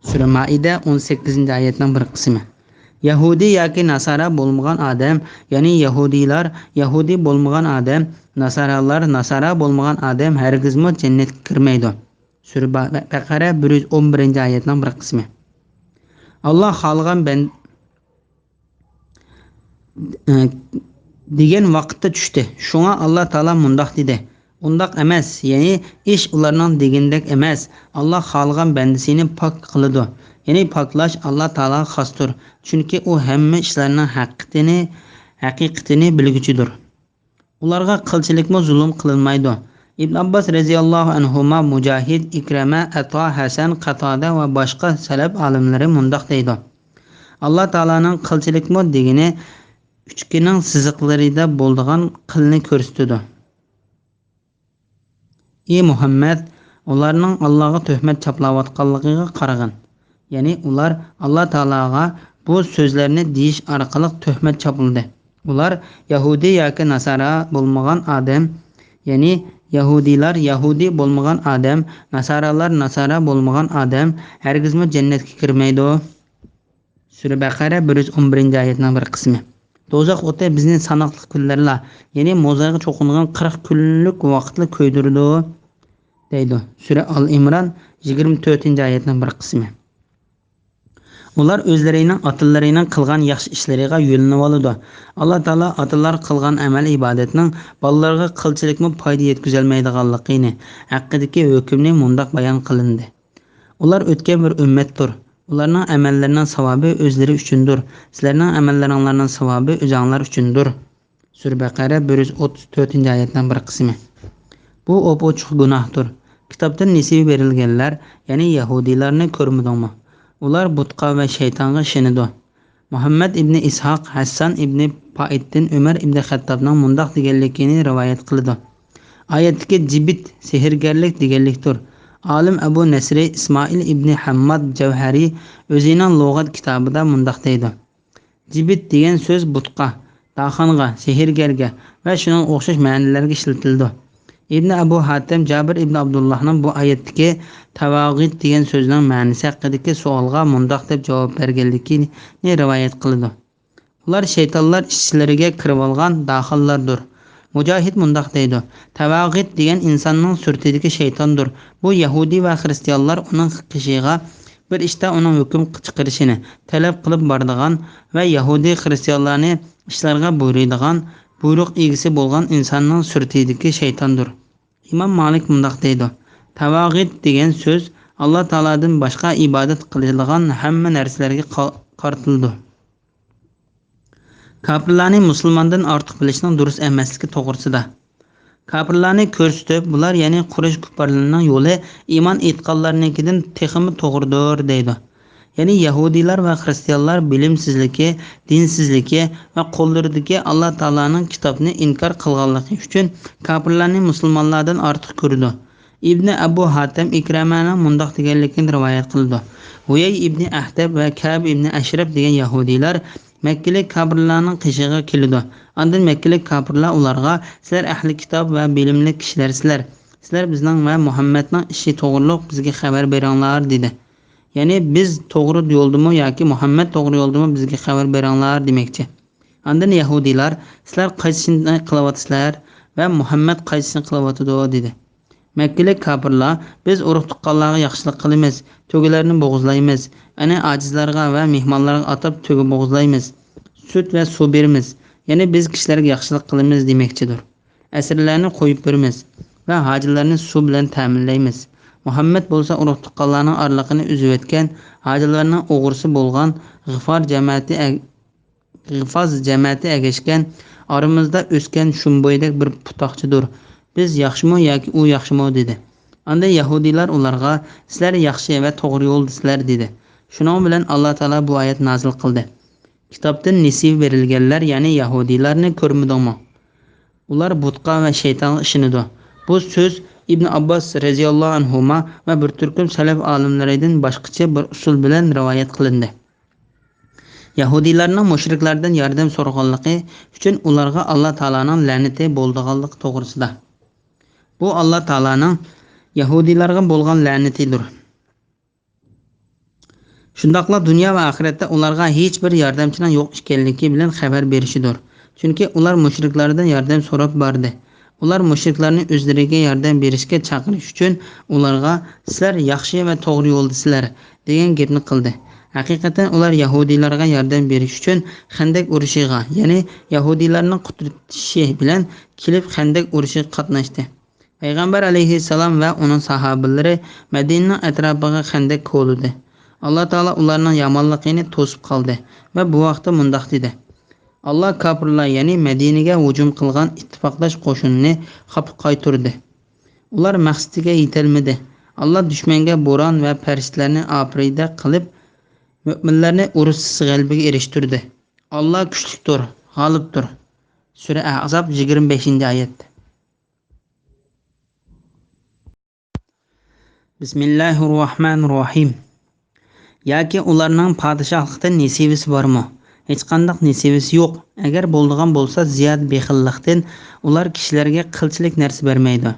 سۈرە مائىدە، ئون سەككىزىنچى ئايەتنىڭ بىر قىسمى. يەھۇدىي ياكى ناسارا بولمىغان ئادەم، يەنى يەھۇدىيلار، يەھۇدىي بولمىغان ئادەم، ناسارالار، ناسارا بولمىغان ئادەم ھەرگىزمۇ جەننەتكە كىرمەيدۇ. سۈرە با-، بەقەرە، بىر يۈز ئون بىرىنچى ئايەتنىڭ بىر قىسمى. ئاللا خالىغان بەن-، ئە، دېگەن ۋاقىتتا چۈشتى. شۇڭا ئاللا تائالا مۇنداق دېدى: ئۇنداق ئەمەس، يەنى ئىش ئۇلارنىڭ دېگىنىدەك ئەمەس. ئاللا خالىغان بەندىسىنى پاك قىلىدۇ. يەنى پاكلاش ئاللا تائالاغا خاستۇر. چۈنكى ئۇ ھەممە ئىشلارنىڭ ھەقىقىتىنى، ھەقىقىتىنى بىلگۈچىدۇر. ئۇلارغا قىلچىلىكمۇ زۇلۇم قىلىنمايدۇ. ئىبن ئابباس رەزىياللاھۇ ئەنھۇما، مۇجاھىد، ئىكرىمە، ئەتا، ھەسەن، قاتادە ۋە باشقا سەلەپ ئالىملىرى مۇنداق دەيدۇ: ئاللا تائالانىڭ قىلچىلىكمۇ دېگىنى ئۈچكىنىڭ سىزىقلىرىدا بولىدىغان قىلنى كۆرسىتىدۇ. ئى مۇھەممەد، ئۇلارنىڭ ئاللاغا تۆھمەت چاپلاۋاتقانلىقىغا قارىغىن. يەنى ئۇلار ئاللا تائالاغا بۇ سۆزلەرنى دېيىش ئارقىلىق تۆھمەت چاپلىدى. ئۇلار يەھۇدىي ياكى ناسارا بولمىغان ئادەم، يەنى يەھۇدىيلار يەھۇدىي بولمىغان ئادەم، ناسارالار ناسارا بولمىغان ئادەم ھەرگىزمۇ جەننەتكە كىرمەيدۇ. سۈرە بەقەرە، بىر يۈز ئون بىرىنچى ئايەتنىڭ بىر قىسمى. دوزاخ ئوتى بىزنى ساناقلىق كۈنلەرلا، يەنى موزايغا چوقۇنغان قىرىق كۈنلۈك ۋاقىتلا كۆيدۈرىدۇ، دەيدۇ. سۈرە ئال ئىمران، يىگىرمە تۆتىنچى ئايەتنىڭ بىر قىسمى. ئۇلار ئۆزلىرىنىڭ ئاتىلىرىنىڭ قىلغان ياخشى ئىشلىرىغا يۆلىنىۋالىدۇ. ئاللا تائالا ئاتىلار قىلغان ئەمەل-ئىبادەتنىڭ بالىلارغا قىلچىلىكمۇ پايدا يەتكۈزەلمەيدىغانلىقىنى ھەققىدىكى ھۆكۈمنى مۇنداق بايان قىلىندى: ئۇلار ئۆتكەن بىر ئۈممەتتۇر. ئۇلارنىڭ ئەمەللىرىنىڭ ساۋابى ئۆزلىرى ئۈچۈندۇر. سىلەرنىڭ ئەمەللىرىڭلارنىڭ ساۋابى ئۆزۈڭلار ئۈچۈندۇر. سۈرە بەقەرە، بىر يۈز ئوتتۇز تۆتىنچى ئايەتنىڭ بىر قىسمى. بۇ ئوپئوچۇق گۇناھتۇر. كىتابتىن نېسىۋە بېرىلگەنلەر، يەنى يەھۇدىيلارنى كۆرمىدىڭمۇ؟ ئۇلار بۇتقا ۋە شەيتانغا ئىشىنىدۇ. مۇھەممەد ئىبنى ئىسھاق ھەسسان ئىبنى پائىتتىن ئۆمەر ئىبنى خەتتابنىڭ مۇنداق دېگەنلىكىنى رىۋايەت قىلىدۇ. ئايەتتىكى جىبىت سېھىرگەرلىك دېگەنلىكتۇر. ئالىم ئەبۇ نەسرى ئىسمائىل ئىبنى ھەمماد جەۋھەرى ئۆزىنىڭ لۇغەت كىتابىدا مۇنداق دەيدۇ: جىبت دېگەن سۆز بۇتقا، داخانغا، سېھىرگەرگە ۋە شۇنىڭغا ئوخشاش مەنىلەرگە ئىشلىتىلىدۇ. ئىبنى ئەبۇ ھاتەم جابىر ئىبنى ئابدۇللاھنىڭ بۇ ئايەتتىكى تاۋاغىت دېگەن سۆزنىڭ مەنىسى ھەققىدىكى سوئالغا مۇنداق دەپ جاۋاب بەرگەنلىكىنى رىۋايەت قىلىدۇ. ئۇلار شەيتانلار ئىچلىرىگە كىرىۋالغان داخانلاردۇر. مۇجاھىد مۇنداق دەيدۇ: تاۋاغىت دېگەن ئىنساننىڭ سۈرىتىدىكى شەيتاندۇر. بۇ يەھۇدىي ۋە خرىستىيانلار ئۇنىڭ قېشىغا بىر ئىشتا ئۇنىڭ ھۆكۈم چىقىرىشىنى تەلەپ قىلىپ بارىدىغان ۋە يەھۇدىي خرىستىيانلارنى ئىشلارغا بۇيرۇيدىغان، بۇيرۇق ئىگىسى بولغان ئىنساننىڭ سۈرىتىدىكى شەيتاندۇر. ئىمام مالىك مۇنداق دەيدۇ: تاۋاغىت دېگەن سۆز ئاللا تائالادىن باشقا ئىبادەت قىلىدىغان ھەممە نەرسىلەرگە قا-، قارىتىلىدۇ. كاپىرلارنى مۇسۇلماندىن ئارتۇق بىلىشنىڭ دۇرۇس ئەمەسلىكى توغرىسىدا. كاپىرلارنى كۆرسىتىپ، بۇلار، يەنى قۇرەيش كۇپپارلىرىنىڭ يولى ئىمان ئېيتقانلارنىڭكىدىن تېخىمۇ توغرىدۇر، دەيدۇ. يەنى يەھۇدىيلار ۋە خرىستىيانلار بىلىمسىزلىكى، دىنسىزلىكى ۋە قوللىرىدىكى ئاللا تائالانىڭ كىتابىنى ئىنكار قىلغانلىقى ئۈچۈن كاپىرلارنى مۇسۇلمانلاردىن ئارتۇق كۆرىدۇ. ئىبنى ئەبۇ ھاتەم ئىكرەمەنىڭ مۇنداق دېگەنلىكىنى رىۋايەت قىلىدۇ: ھۇيەي ئىبنى ئەھتەب ۋە كەب ئىبنى ئەشرەپ دېگەن يەھۇدىيلار مەككىلىك كاپىرلارنىڭ قېشىغا كېلىدۇ. ئاندىن مەككىلىك كاپىرلار ئۇلارغا: سىلەر ئەھلى كىتاب ۋە بىلىملىك كىشىلەرسىلەر. سىلەر بىزنىڭ ۋە مۇھەممەدنىڭ ئىشى توغرۇلۇق بىزگە خەۋەر بېرىڭلار، دېدى. يەنى، بىز توغرا يولدىمۇ ياكى مۇھەممەد توغرا يولدىمۇ بىزگە خەۋەر بېرىڭلار دېمەكچى. ئاندىن يەھۇدىيلار: سىلەر قايسىسىنى قىلىۋاتىسىلەر ۋە مۇھەممەد قايسىسىنى قىلىۋاتىدۇ؟ دېدى. مەككىلىك كاپىرلار: بىز ئۇرۇق-تۇغقانلارغا ياخشىلىق قىلىمىز، تۆگىلەرنى بوغۇزلايمىز، ئەنە ئاجىزلارغا ۋە مېھمانلارغا ئاتاپ تۆگە بوغۇزلايمىز، سۈت ۋە سۇ بېرىمىز، يەنى بىز كىشىلەرگە ياخشىلىق قىلىمىز دېمەكچىدۇر. ئەسىرلەرنى قويۇپ بېرىمىز ۋە ھاجىلارنى سۇ بىلەن تەمىنلەيمىز. مۇھەممەد بولسا ئۇرۇق-تۇغقانلارنىڭ ئارىلىقىنى ئۈزۈۋەتكەن، ھاجىلارنىڭ ئوغرىسى بولغان غىفار جەمەتى ئەگ-، غىفاز جەمەتى ئەگەشكەن، ئارىمىزدا ئۆسكەن شۇم بويىدەك بىر پۇتاقچىدۇر. بىز ياخشىمۇ ياكى ئۇ ياخشىمۇ؟ دېدى. ئاندىن يەھۇدىيلار ئۇلارغا: سىلەر ياخشى ۋە توغرا يولدىسىلەر، دېدى. شۇنىڭ بىلەن ئاللا تائالا بۇ ئايەت نازىل قىلدى: كىتابتىن نېسىۋە بېرىلگەنلەر، يەنى يەھۇدىيلارنى كۆرمىدىڭمۇ؟ ئۇلار بۇتقا ۋە شەيتانغا ئىشىنىدۇ. بۇ سۆز ئىبن ئابباس رەزىياللاھۇ ئەنھۇما ۋە بىر تۈركۈم سەلەف ئالىملىرىدىن باشقىچە بىر ئۇسۇل بىلەن رىۋايەت قىلىندى. يەھۇدىيلارنىڭ مۇشرىكلاردىن ياردەم سورىغانلىقى ئۈچۈن ئۇلارغا ئاللا تائالانىڭ لەنىتى بولىدىغانلىقى توغرىسىدا. بۇ ئاللا تائالانىڭ يەھۇدىيلارغا بولغان لەنىتىدۇر. شۇنداقلا دۇنيا ۋە ئاخىرەتتە ئۇلارغا ھېچ بىر ياردەمچىنىڭ يوق ئىكەنلىكى بىلەن خەۋەر بېرىشىدۇر. چۈنكى ئۇلار مۇشرىكلاردىن ياردەم سوراپ باردى. ئۇلار مۇشرىكلارنى ئۆزلىرىگە ياردەم بېرىشكە چاقىرىش ئۈچۈن ئۇلارغا: سىلەر ياخشى ۋە توغرا يولدىسىلەر، دېگەن گەپنى قىلدى. ھەقىقەتەن ئۇلار يەھۇدىيلارغا ياردەم بېرىش ئۈچۈن خەندەك ئۇرۇشىغا، يەنى يەھۇدىيلارنى قۇترىتىشى بىلەن كېلىپ خەندەك ئۇرۇشىغا قاتناشتى. پەيغەمبەر ئەلەيھىسسالام ۋە ئۇنىڭ ساھابىلىرى مەدىنىنىڭ ئەتراپىغا خەندەك كولىدى. ئاللا تائالا ئۇلارنىڭ يامانلىقىنى توسۇپ قالدى ۋە بۇ ھەقتە مۇنداق دېدى: ئاللا كاپىرلار، يەنى مەدىنىگە ھۇجۇم قىلغان ئىتتىپاقداش قوشۇنىنى خاپا قايتۇردى. ئۇلار مەقسىتىگە يېتەلمىدى. ئاللا دۈشمەنگە بوران ۋە پەرىشتىلەرنى ئاپىرىدە قىلىپ، مۆمىنلەرنى ئۇرۇشسىز غەلىبىگە ئېرىشتۈردى. ئاللا كۈچلۈكتۇر، غالىبتۇر. سۈرە ئەھزاب، يىگىرمە بەشىنچى ئايەت. بىسمىللاھىر راھمانىر راھىم. ياكى ئۇلارنىڭ پادىشاھلىقتىن نېسىۋىسى بارمۇ؟ ھېچقانداق نېسىۋىسى يوق. ئەگەر بولىدىغان بولسا، زىيادە بېخىللىقتىن ئۇلار كىشىلەرگە قىلچىلىك نەرسە بەرمەيدۇ.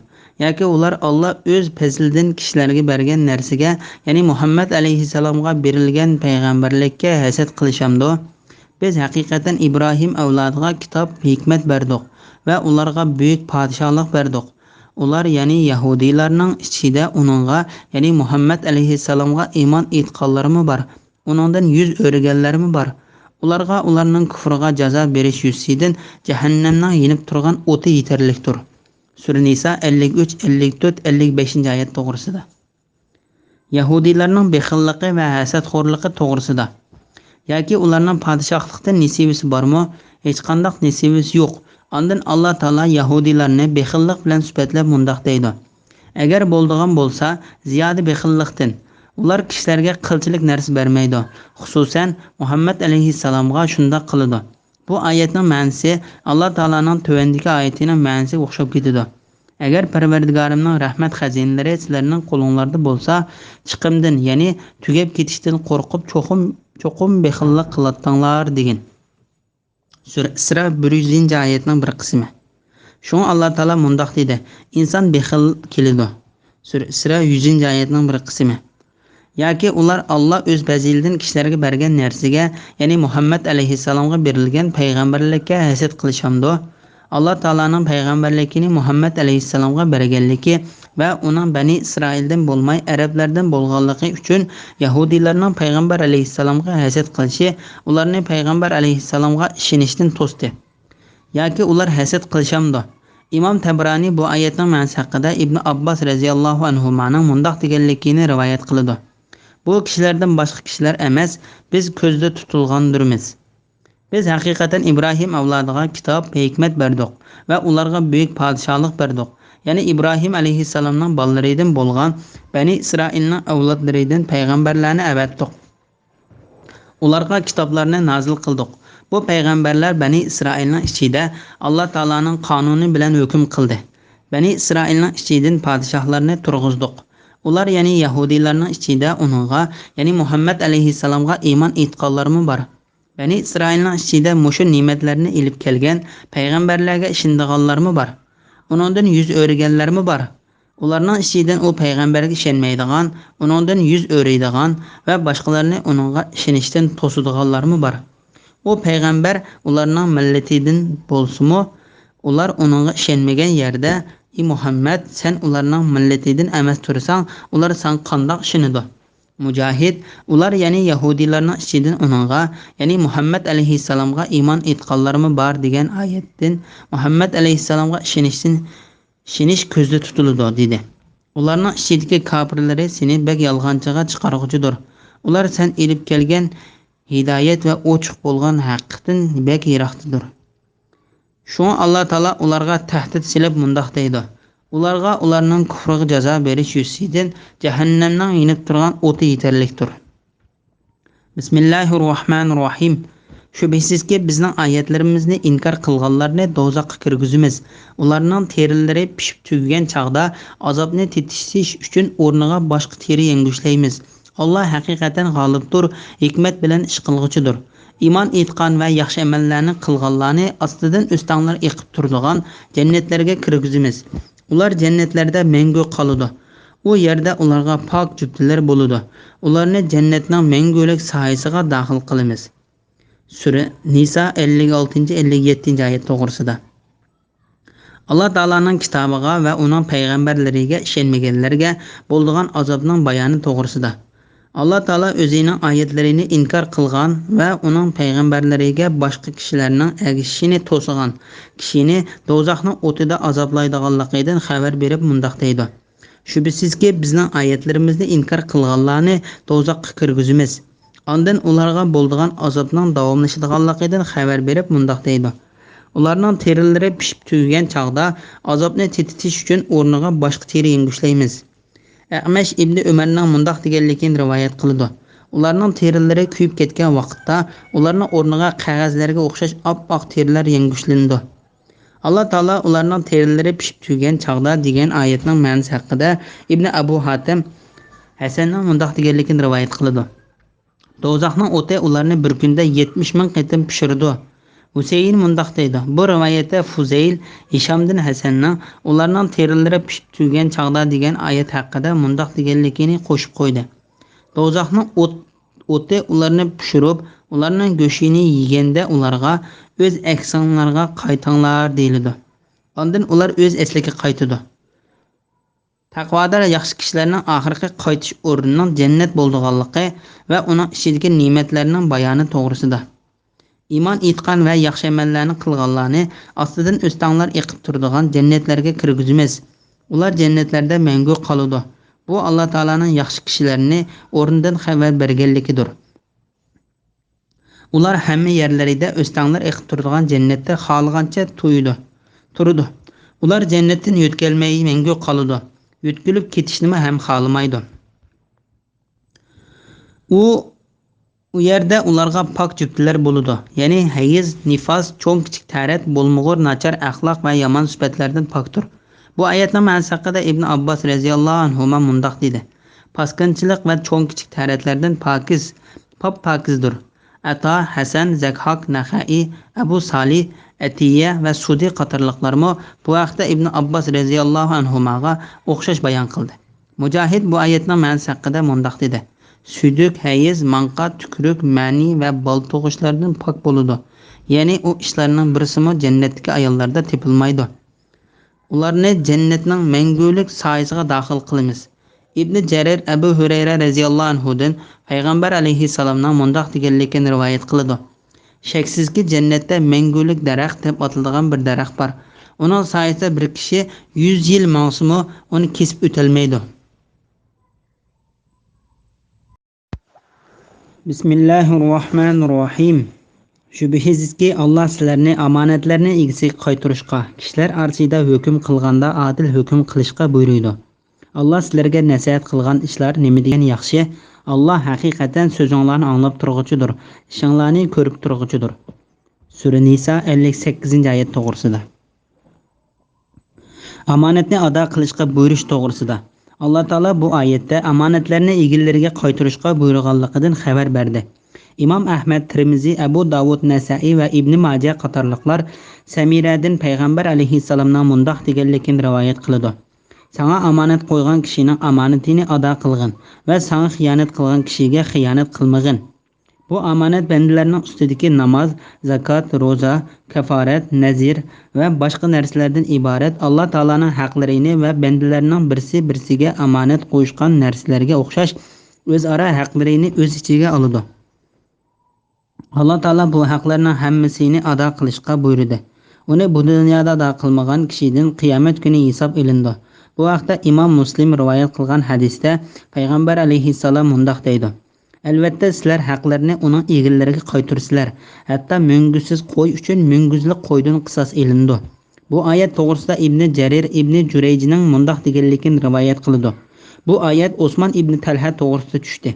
ياكى ئۇلار ئاللا ئۆز پەزلىدىن كىشىلەرگە بەرگەن نەرسىگە، يەنى مۇھەممەد ئەلەيھىسسالامغا بېرىلگەن پەيغەمبەرلىككە ھەسەت قىلىشامدۇ؟ بىز ھەقىقەتەن ئىبراھىم ئەۋلادىغا كىتاب، ھېكمەت بەردۇق ۋە ئۇلارغا بۈيۈك پادىشاھلىق بەردۇق. ئۇلار، يەنى يەھۇدىيلارنىڭ ئىچىدە ئۇنىڭغا، يەنى مۇھەممەد ئەلەيھىسسالامغا ئىمان ئېيتقانلىرىمۇ بار، ئۇنىڭدىن يۈز ئۆرۈگەنلەرمۇ بار. ئۇلارغا ئۇلارنىڭ كۇفرىغا جازا بېرىش يۈزىسىدىن جەھەننەمنىڭ يېنىپ تۇرغان ئوتى يېتەرلىكتۇر. سۈرە نىسا ئەللىك ئۈچ، ئەللىك تۆت، ئەللىك بەشىنچى ئايەت توغرىسىدا. يەھۇدىيلارنىڭ بېخىللىقى ۋە ھەسەتخورلۇقى توغرىسىدا. ياكى ئۇلارنىڭ پادىشاھلىقتىن نېسىۋىسى بارمۇ؟ ھېچقانداق نېسىۋىسى يوق. ئاندىن ئاللا تائالا يەھۇدىيلارنى بېخىللىق بىلەن سۈپەتلەپ مۇنداق دەيدۇ: ئەگەر بولىدىغان بولسا، زىيادە بېخىللىقتىن. ئۇلار كىشىلەرگە قىلچىلىك نەرسە بەرمەيدۇ. خۇسۇسەن، مۇھەممەد ئەلەيھىسسالامغا شۇنداق قىلىدۇ. بۇ ئايەتنىڭ مەنىسى ئاللا تائالانىڭ تۆۋەندىكى ئايىتىنىڭ مەنىسىگە ئوخشاپ كېتىدۇ. ئەگەر پەرۋەردىگارىمنىڭ رەھمەت خەزىنىلىرى سىلەرنىڭ قولۇڭلاردا بولسا، چىقىمدىن، يەنى تۈگەپ كېتىشتىن قورقۇپ، چوقۇم، چوقۇم بېخىللىق قىلاتتىڭلار، دېگىن. سۈرە ئىسرا بىر يۈزىنچى ئايەتنىڭ بىر قىسمى. شۇڭا ئاللا تائالا مۇنداق دېدى: «ئىنسان بېخىل كېلىدۇ.» سۈرە ئىسرا يۈزىنچى ئايەتنىڭ بىر قىسمى. ياكى ئۇلار ئاللا ئۆز پەزىلىدىن كىشىلەرگە بەرگەن نەرسىگە، يەنى مۇھەممەد ئەلەيھىسسالامغا بېرىلگەن پەيغەمبەرلىككە ھەسەت قىلىشامدۇ؟ ئاللا تائالانىڭ پەيغەمبەرلىكىنى مۇھەممەد ئەلەيھىسسالامغا بەرگەنلىكى ۋە ئۇنىڭ بەنى ئىسرائىلدىن بولماي ئەرەبلەردىن بولغانلىقى ئۈچۈن يەھۇدىيلارنىڭ پەيغەمبەر ئەلەيھىسسالامغا ھەسەت قىلىشى ئۇلارنى پەيغەمبەر ئەلەيھىسسالامغا ئىشىنىشتىن توستى. ياكى ئۇلار ھەسەت قىلىشامدۇ؟ ئىمام تەبرانى بۇ ئايەتنىڭ مەنىسى ھەققىدە ئىبنى ئابباس رەزىياللاھۇ ئەنھۇمانىڭ مۇنداق دېگەنلىكىنى رىۋايەت قىلىدۇ: «بۇ كىشىلەردىن باشقا كىشىلەر ئەمەس، بىز كۆزدە تۇتۇلغاندۇرمىز. بىز ھەقىقەتەن ئىبراھىم ئەۋلادىغا كىتاب، ھېكمەت بەردۇق ۋە ئۇلارغا بۈيۈك پادىشاھلىق بەردۇق.» يەنى ئىبراھىم ئەلەيھىسسالامنىڭ بالىلىرىدىن بولغان بەنى ئىسرائىلنىڭ ئەۋلادلىرىدىن پەيغەمبەرلەرنى ئەۋەتتۇق. ئۇلارغا كىتابلارنى نازىل قىلدۇق. بۇ پەيغەمبەرلەر بەنى ئىسرائىلنىڭ ئىچىدە ئاللا تائالانىڭ قانۇنى بىلەن ھۆكۈم قىلدى. بەنى ئىسرائىلنىڭ ئىچىدىن پادىشاھلارنى تۇرغۇزدۇق. ئۇلار، يەنى يەھۇدىيلارنىڭ ئىچىدە ئۇنىڭغا، يەنى مۇھەممەد ئەلەيھىسسالامغا ئىمان ئېيتقانلارمۇ بار. بەنى ئىسرائىلنىڭ ئىچىدە مۇشۇ نېمەتلەرنى ئېلىپ كەلگەن پەيغەمبەرلەرگە ئىشىنىدىغانلارمۇ بار. ئۇنىڭدىن يۈز ئۆرۈگەنلەرمۇ بار. ئۇلارنىڭ ئىچىدىن ئۇ پەيغەمبەرگە ئىشەنمەيدىغان، ئۇنىڭدىن يۈز ئۆرۈيدىغان ۋە باشقىلارنى ئۇنىڭغا ئىشىنىشتىن توسىدىغانلارمۇ بار. ئۇ پەيغەمبەر ئۇلارنىڭ مىللىتىدىن بولسىمۇ، ئۇلار ئۇنىڭغا ئىشەنمىگەن يەردە، ئى مۇھەممەد، سەن ئۇلارنىڭ مىللىتىدىن ئەمەس تۇرساڭ، ئۇلار ساڭا قانداق ئىشىنىدۇ؟ مۇجاھىد، ئۇلار، يەنى يەھۇدىيلارنىڭ ئىچىدىن ئۇنىڭغا، يەنى مۇھەممەد ئەلەيھىسسالامغا ئىمان ئېيتقانلارمۇ بار دېگەن ئايەتتىن، مۇھەممەد ئەلەيھىسسالامغا ئىشىنىشتىن، ئىشىنىش كۆزدە تۇتۇلىدۇ، دېدى. ئۇلارنىڭ ئىچىدىكى كاپىرلىرى سېنى بەك يالغانچىغا چىقارغۇچىدۇر. ئۇلار سەن ئېلىپ كەلگەن ھىدايەت ۋە ئوچۇق بولغان ھەقتىن بەك يىراقتىدۇر. شۇڭا ئاللا تائالا ئۇلارغا تەھدىت سېلىپ مۇنداق دەيدۇ: ئۇلارغا ئۇلارنىڭ كۇفرىغا جازا بېرىش يۈزىسىدىن جەھەننەمنىڭ يېنىپ تۇرغان ئوتى يېتەرلىكتۇر. بىسمىللاھىررەھمانىررەھىم. شۈبھىسىزكى، بىزنىڭ ئايەتلىرىمىزنى ئىنكار قىلغانلارنى دوزاخقا كىرگۈزىمىز. ئۇلارنىڭ تېرىلىرى پىشىپ تۈگىگەن چاغدا ئازابنى تېتىتىش ئۈچۈن ئورنىغا باشقا تېرە يەڭگۈشلەيمىز. ئاللا ھەقىقەتەن غالىبتۇر، ھېكمەت بىلەن ئىش قىلغۇچىدۇر. ئىمان ئېيتقان ۋە ياخشى ئەمەللەرنى قىلغانلارنى ئاستىدىن ئۆستەڭلەر ئېقىپ تۇرىدىغان جەننەتلەرگە كىرگۈزىمىز. ئۇلار جەننەتلەردە مەڭگۈ قالىدۇ. ئۇ يەردە ئۇلارغا پاك جۈپتىلەر بولىدۇ. ئۇلارنى جەننەتنىڭ مەڭگۈلۈك سايىسىغا داخىل قىلىمىز. سۈرە نىسا ئەللىك ئالتىنچى، ئەللىك يەتتىنچى ئايەت توغرىسىدا. ئاللا تائالانىڭ كىتابىغا ۋە ئۇنىڭ پەيغەمبەرلىرىگە ئىشەنمىگەنلەرگە بولىدىغان ئازابنىڭ بايانى توغرىسىدا. ئاللا تائالا ئۆزىنىڭ ئايەتلىرىنى ئىنكار قىلغان ۋە ئۇنىڭ پەيغەمبەرلىرىگە باشقا كىشىلەرنىڭ ئەگىشىشىنى توسىغان كىشىنى دوزاخنىڭ ئوتىدا ئازابلايدىغانلىقىدىن خەۋەر بېرىپ مۇنداق دەيدۇ: شۈبھىسىزكى، بىزنىڭ ئايەتلىرىمىزنى ئىنكار قىلغانلارنى دوزاخقا كىرگۈزىمىز. ئاندىن ئۇلارغا بولىدىغان ئازابنىڭ داۋاملىشىدىغانلىقىدىن خەۋەر بېرىپ مۇنداق دەيدۇ: ئۇلارنىڭ تېرىلىرى پىشىپ تۈگىگەن چاغدا ئازابنى تېتىتىش ئۈچۈن ئورنىغا باشقا تېرە يەڭگۈشلەيمىز. ئەمەش ئىبنى ئۆمەرنىڭ مۇنداق دېگەنلىكىنى رىۋايەت قىلىدۇ: ئۇلارنىڭ تېرىلىرى كۆيۈپ كەتكەن ۋاقىتتا، ئۇلارنىڭ ئورنىغا قەغەزلەرگە ئوخشاش ئاپئاق تېرىلەر يەڭگۈشلىنىدۇ. ئاللا تائالا ئۇلارنىڭ تېرىلىرى پىشىپ تۈگىگەن چاغدا دېگەن ئايەتنىڭ مەنىسى ھەققىدە ئىبنى ئەبۇ ھاتىم ھەسەننىڭ مۇنداق دېگەنلىكىنى رىۋايەت قىلىدۇ: دوزاخنىڭ ئوتى ئۇلارنى بىر كۈندە يەتمىش مىڭ قېتىم پىشۇرىدۇ. ھۈسەيىن مۇنداق دەيدۇ: بۇ رىۋايەتتە فۇزەيل ھىشامدىن ھەسەننىڭ ئۇلارنىڭ تېرىلىرى پىشىپ تۈگىگەن چاغدا دېگەن ئايەت ھەققىدە مۇنداق دېگەنلىكىنى قوشۇپ قويدى: دوزاخنىڭ ئوت-، ئوتى ئۇلارنى پىشۇرۇپ، ئۇلارنىڭ گۆشىنى يېگەندە ئۇلارغا ئۆز ئەكسىڭلارغا قايتىڭلار دېيىلىدۇ. ئاندىن ئۇلار ئۆز ئەسلىگە قايتىدۇ. تەقۋادار ياخشى كىشىلەرنىڭ ئاخىرقى قايتىش ئورنىنىڭ جەننەت بولىدىغانلىقى ۋە ئۇنىڭ ئىچىدىكى نېمەتلەرنىڭ بايانى توغرىسىدا. ئىمان ئېيتقان ۋە ياخشى ئەمەللەرنى قىلغانلارنى ئاستىدىن ئۆستەڭلار ئېقىپ تۇرىدىغان جەننەتلەرگە كىرگۈزىمىز. ئۇلار جەننەتلەردە مەڭگۈ قالىدۇ. بۇ ئاللا تائالانىڭ ياخشى كىشىلەرنى ئورنىدىن خەۋەر بەرگەنلىكىدۇر. ئۇلار ھەممە يەرلىرىدە ئۆستەڭلەر ئېقىپ تۇرىدىغان جەننەتتە خالىغانچە تويىدۇ، تۇرىدۇ. ئۇلار جەننەتتىن يۆتكەلمەي مەڭگۈ قالىدۇ. يۆتكىلىپ كېتىشنىمۇ ھەم خالىمايدۇ. ئۇ، ئۇ يەردە ئۇلارغا پاك جۈپتىلەر بولىدۇ. يەنى ھەيز، نىفاس، چوڭ-كىچىك تەرەت، بولمىغۇر، ناچار ئەخلاق ۋە يامان سۈپەتلەردىن پاكتۇر. بۇ ئايەتنىڭ مەنىسى ھەققىدە ئىبن ئابباس رەزىياللاھۇ ئەنھۇما مۇنداق دېدى: پاسكىنىچىلىق ۋە چوڭ-كىچىك تەرەتلەردىن پاكىز، پاپ-پاكىزدۇر. ئەتا، ھەسەن، زەكھاك، نەخەئى، ئەبۇ سالىھ، ئەتىيە ۋە سۇدى قاتارلىقلارمۇ بۇ ھەقتە ئىبن ئابباس رەزىياللاھۇ ئەنھۇماغا ئوخشاش بايان قىلدى. مۇجاھىد بۇ ئايەتنىڭ مەنىسى ھەققىدە مۇنداق دېدى: سۈيدۈك، ھەيز، ماڭقا، تۈكرۈك، مەنى ۋە بال تۇغۇشلاردىن پاك بولىدۇ. يەنى ئۇ ئىشلارنىڭ بىرسىمۇ جەننەتتىكى ئاياللاردا تېپىلمايدۇ. ئۇلارنى جەننەتنىڭ مەڭگۈلۈك سايىسىغا داخىل قىلىمىز. ئىبنى جەرىر ئەبۇ ھۈرەيرە رەزىياللاھۇ ئەنھۇدىن پەيغەمبەر ئەلەيھىسسالامنىڭ مۇنداق دېگەنلىكىنى رىۋايەت قىلىدۇ: شەكسىزكى، جەننەتتە مەڭگۈلۈك دەرەخ دەپ ئاتىلىدىغان بىر دەرەخ بار. ئۇنىڭ سايىسىدا بىر كىشى يۈز يىل ماڭسىمۇ، ئۇنى كېسىپ ئۆتەلمەيدۇ. بىسمىللاھىررەھمانىررەھىم. شۈبھىسىزكى، ئاللا سىلەرنى ئامانەتلەرنى ئىگىسىگە قايتۇرۇشقا، كىشىلەر ئارىسىدا ھۆكۈم قىلغاندا ئادىل ھۆكۈم قىلىشقا بۇيرۇيدۇ. ئاللا سىلەرگە نەسىھەت قىلغان ئىشلار نېمە دېگەن ياخشى! ئاللا ھەقىقەتەن سۆزۈڭلارنى ئاڭلاپ تۇرغۇچىدۇر، ئىشىڭلارنى كۆرۈپ تۇرغۇچىدۇر. سۈرە نىسا، ئەللىك سەككىزىنچى ئايەت توغرىسىدا. ئامانەتنى ئادا قىلىشقا بۇيرۇش توغرىسىدا. ئاللا تائالا بۇ ئايەتتە ئامانەتلەرنى ئىگىلىرىگە قايتۇرۇشقا بۇيرۇغانلىقىدىن خەۋەر بەردى. ئىمام ئەھمەد، تىرمىزى، ئەبۇ داۋۇد، نەسەئى ۋە ئىبنى ماجە قاتارلىقلار سەمىرەدىن پەيغەمبەر ئەلەيھىسسالامنىڭ مۇنداق دېگەنلىكىنى رىۋايەت قىلىدۇ: ساڭا ئامانەت قويغان كىشىنىڭ ئامانىتىنى ئادا قىلغىن ۋە ساڭا خىيانەت قىلغان كىشىگە خىيانەت قىلمىغىن. بۇ ئامانەت بەندىلەرنىڭ ئۈستىدىكى ناماز، زاكات، روزا، كافارەت، نەزىر ۋە باشقا نەرسىلەردىن ئىبارەت ئاللا تائالانىڭ ھەقلىرىنى ۋە بەندىلەرنىڭ بىرسى بىرسىگە ئامانەت قويۇشقان نەرسىلەرگە ئوخشاش ئۆزئارا ھەقلىرىنى ئۆز ئىچىگە ئالىدۇ. ئاللا تائالا بۇ ھەقلەرنىڭ ھەممىسىنى ئادا قىلىشقا بۇيرۇدى. ئۇنى بۇ دۇنيادا ئادا قىلمىغان كىشىدىن قىيامەت كۈنى ھېساب ئېلىنىدۇ. بۇ ھەقتە ئىمام مۇسلىم رىۋايەت قىلغان ھەدىستە پەيغەمبەر ئەلەيھىسسالام مۇنداق دەيدۇ: ئەلۋەتتە، سىلەر ھەقلەرنى ئۇنىڭ ئىگىلىرىگە قايتۇرىسىلەر. ھەتتا مۈڭگۈزسىز قوي ئۈچۈن مۈڭگۈزلۈك قويدىن قىساس ئېلىنىدۇ. بۇ ئايەت توغرىسىدا ئىبنى جەرىر ئىبنى جۇرەيجنىڭ مۇنداق دېگەنلىكىنى رىۋايەت قىلىدۇ: بۇ ئايەت ئوسمان ئىبنى تەلھە توغرىسىدا چۈشتى.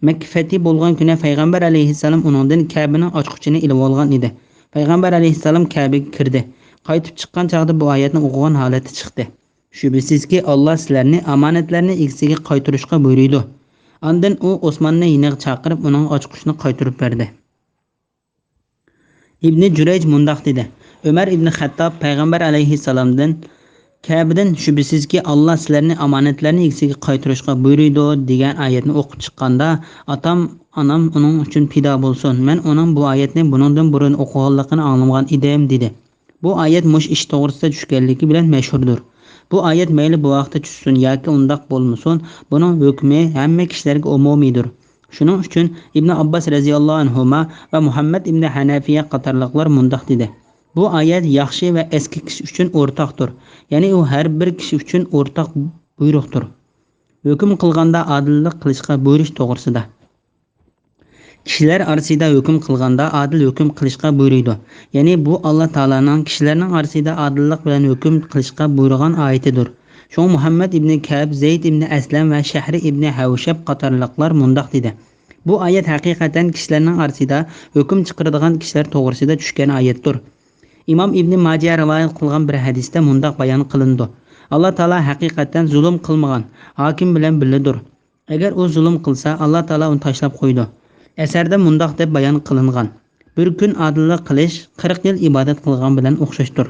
مەككە فەتھى بولغان كۈنى پەيغەمبەر ئەلەيھىسسالام ئۇنىڭدىن كەبىنىڭ ئاچقۇچىنى ئېلىۋالغان ئىدى. پەيغەمبەر ئەلەيھىسسالام كەبىگە كىردى. قايتىپ چىققان چاغدا بۇ ئايەتنى ئوقۇغان ھالەتتە چىقتى. شۈبھىسىزكى، ئاللا سىلەرنى ئامانەتلەرنى ئىگىسىگە قايتۇرۇشقا بۇيرۇيدۇ. ئاندىن ئۇ ئوسماننى يېنىغا چاقىرىپ، ئۇنىڭغا ئاچقۇچنى قايتۇرۇپ بەردى. ئىبنى جۇرەيج مۇنداق دېدى: ئۆمەر ئىبنى خەتتاب پەيغەمبەر ئەلەيھىسسالامدىن، كەبىدىن، شۈبھىسىزكى، ئاللا سىلەرنى ئامانەتلەرنى ئىگىسىگە قايتۇرۇشقا بۇيرۇيدۇ، دېگەن ئايەتنى ئوقۇپ چىققاندا، ئاتام، ئانام ئۇنىڭ ئۈچۈن پىدا بولسۇن، مەن ئۇنىڭ بۇ ئايەتنى بۇنىڭدىن بۇرۇن ئوقۇغانلىقىنى ئاڭلىمىغان ئىدىم، دېدى. بۇ ئايەت مۇشۇ ئىش توغرىسىدا چۈشكەنلىكى بىلەن مەشھۇردۇر. بۇ ئايەت مەيلى بۇ ھەقتە چۈشسۇن ياكى ئۇنداق بولمىسۇن، بۇنىڭ ھۆكمى ھەممە كىشىلەرگە ئومۇمىيدۇر. شۇنىڭ ئۈچۈن ئىبنى ئابباس رەزىياللاھۇ ئەنھۇما ۋە مۇھەممەد ئىبنى ھەنەفىيە قاتارلىقلار مۇنداق دېدى: بۇ ئايەت ياخشى ۋە ئەسكى كىشى ئۈچۈن ئورتاقتۇر، يەنى ئۇ ھەر بىر كىشى ئۈچۈن ئورتاق بۇيرۇقتۇر. ھۆكۈم قىلغاندا ئادىللىق قىلىشقا بۇيرۇش توغرىسىدا. كىشىلەر ئارىسىدا ھۆكۈم قىلغاندا ئادىل ھۆكۈم قىلىشقا بۇيرۇيدۇ. يەنى بۇ ئاللا تائالانىڭ كىشىلەرنىڭ ئارىسىدا ئادىللىق بىلەن ھۆكۈم قىلىشقا بۇيرۇغان ئايىتىدۇر. شۇڭا مۇھەممەد ئىبنى كەب، زەيد ئىبنى ئەسلەم ۋە شەھرى ئىبنى ھەۋشەب قاتارلىقلار مۇنداق دېدى: بۇ ئايەت ھەقىقەتەن كىشىلەرنىڭ ئارىسىدا ھۆكۈم چىقىرىدىغان كىشىلەر توغرىسىدا چۈشكەن ئايەتتۇر. ئىمام ئىبنى ماجە رىۋايەت قىلغان بىر ھەدىستە مۇنداق بايان قىلىنىدۇ: ئاللا تائالا ھەقىقەتەن زۇلۇم قىلمىغان، ھاكىم بىلەن بىللىدۇر. ئەگەر ئۇ زۇلۇم قىلسا، ئاللا تائالا ئۇنى تاشلاپ قويىدۇ. ئەسەردە مۇنداق دەپ بايان قىلىنغان: بىر كۈن ئادىللىق قىلىش قىرىق يىل ئىبادەت قىلغان بىلەن ئوخشاشتۇر.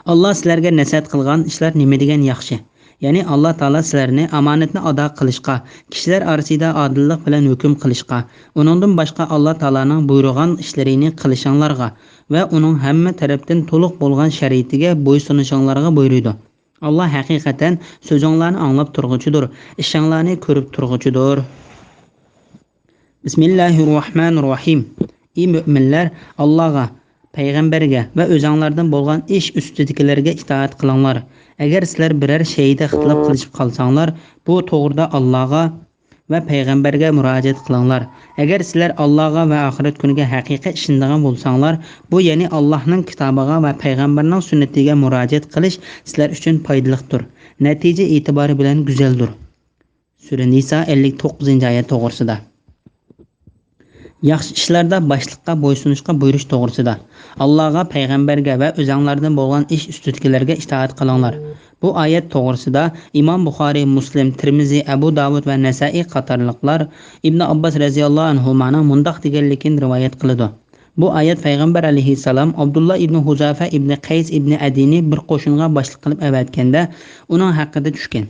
ئاللا سىلەرگە نەسىھەت قىلغان ئىشلار نېمە دېگەن ياخشى! يەنى ئاللا تائالا سىلەرنى ئامانەتنى ئادا قىلىشقا، كىشىلەر ئارىسىدا ئادىللىق بىلەن ھۆكۈم قىلىشقا، ئۇنىڭدىن باشقا ئاللا تائالانىڭ بۇيرۇغان ئىشلىرىنى قىلىشىڭلارغا ۋە ئۇنىڭ ھەممە تەرەپتىن تولۇق بولغان شەرىئىتىگە بويسۇنۇشۇڭلارغا بۇيرۇيدۇ. ئاللا ھەقىقەتەن سۆزۈڭلارنى ئاڭلاپ تۇرغۇچىدۇر، ئىشىڭلارنى كۆرۈپ تۇرغۇچىدۇر. بىسمىللاھىررەھمانىررەھىم. ئى مۆمىنلەر، ئاللاغا، پەيغەمبەرگە ۋە ئۆزۈڭلاردىن بولغان ئىش ئۈستىدىكىلەرگە ئىتائەت قىلىڭلار. ئەگەر سىلەر بىرەر شەيئىدە ئىختىلاپ قىلىشىپ قالساڭلار، بۇ توغرىدا ئاللاغا ۋە پەيغەمبەرگە مۇراجىئەت قىلىڭلار. ئەگەر سىلەر ئاللاغا ۋە ئاخىرەت كۈنىگە ھەقىقىي ئىشىنىدىغان بولساڭلار، بۇ، يەنى ئاللاھنىڭ كىتابىغا ۋە پەيغەمبەرنىڭ سۈننىتىگە مۇراجىئەت قىلىش سىلەر ئۈچۈن پايدىلىقتۇر، نەتىجە ئېتىبارى بىلەن گۈزەلدۇر. سۈرە نىسا، ئەللىك توققۇزىنچى ئايەت توغرىسىدا. ياخشى ئىشلاردا باشلىققا بويسۇنۇشقا بۇيرۇش توغرىسىدا. ئاللاغا، پەيغەمبەرگە ۋە ئۆزەڭلاردىن بولغان ئىش ئۈستىدىكىلەرگە ئىتائەت قىلىڭلار. بۇ ئايەت توغرىسىدا ئىمام بۇخارىي، مۇسلىم، تىرمىزى، ئەبۇ داۋۇد ۋە نەسائىي قاتارلىقلار ئىبن ئابباس رەزىياللاھۇ ئەنھۇمانىڭ مۇنداق دېگەنلىكىنى رىۋايەت قىلىدۇ. بۇ ئايەت پەيغەمبەر ئەلەيھىسسالام ئابدۇللا ئىبن ھۇزافە ئىبن قەيس ئىبن ئەدىنى بىر قوشۇنغا باشلىق قىلىپ ئەۋەتكەندە ئۇنىڭ ھەققىدە چۈشكەن.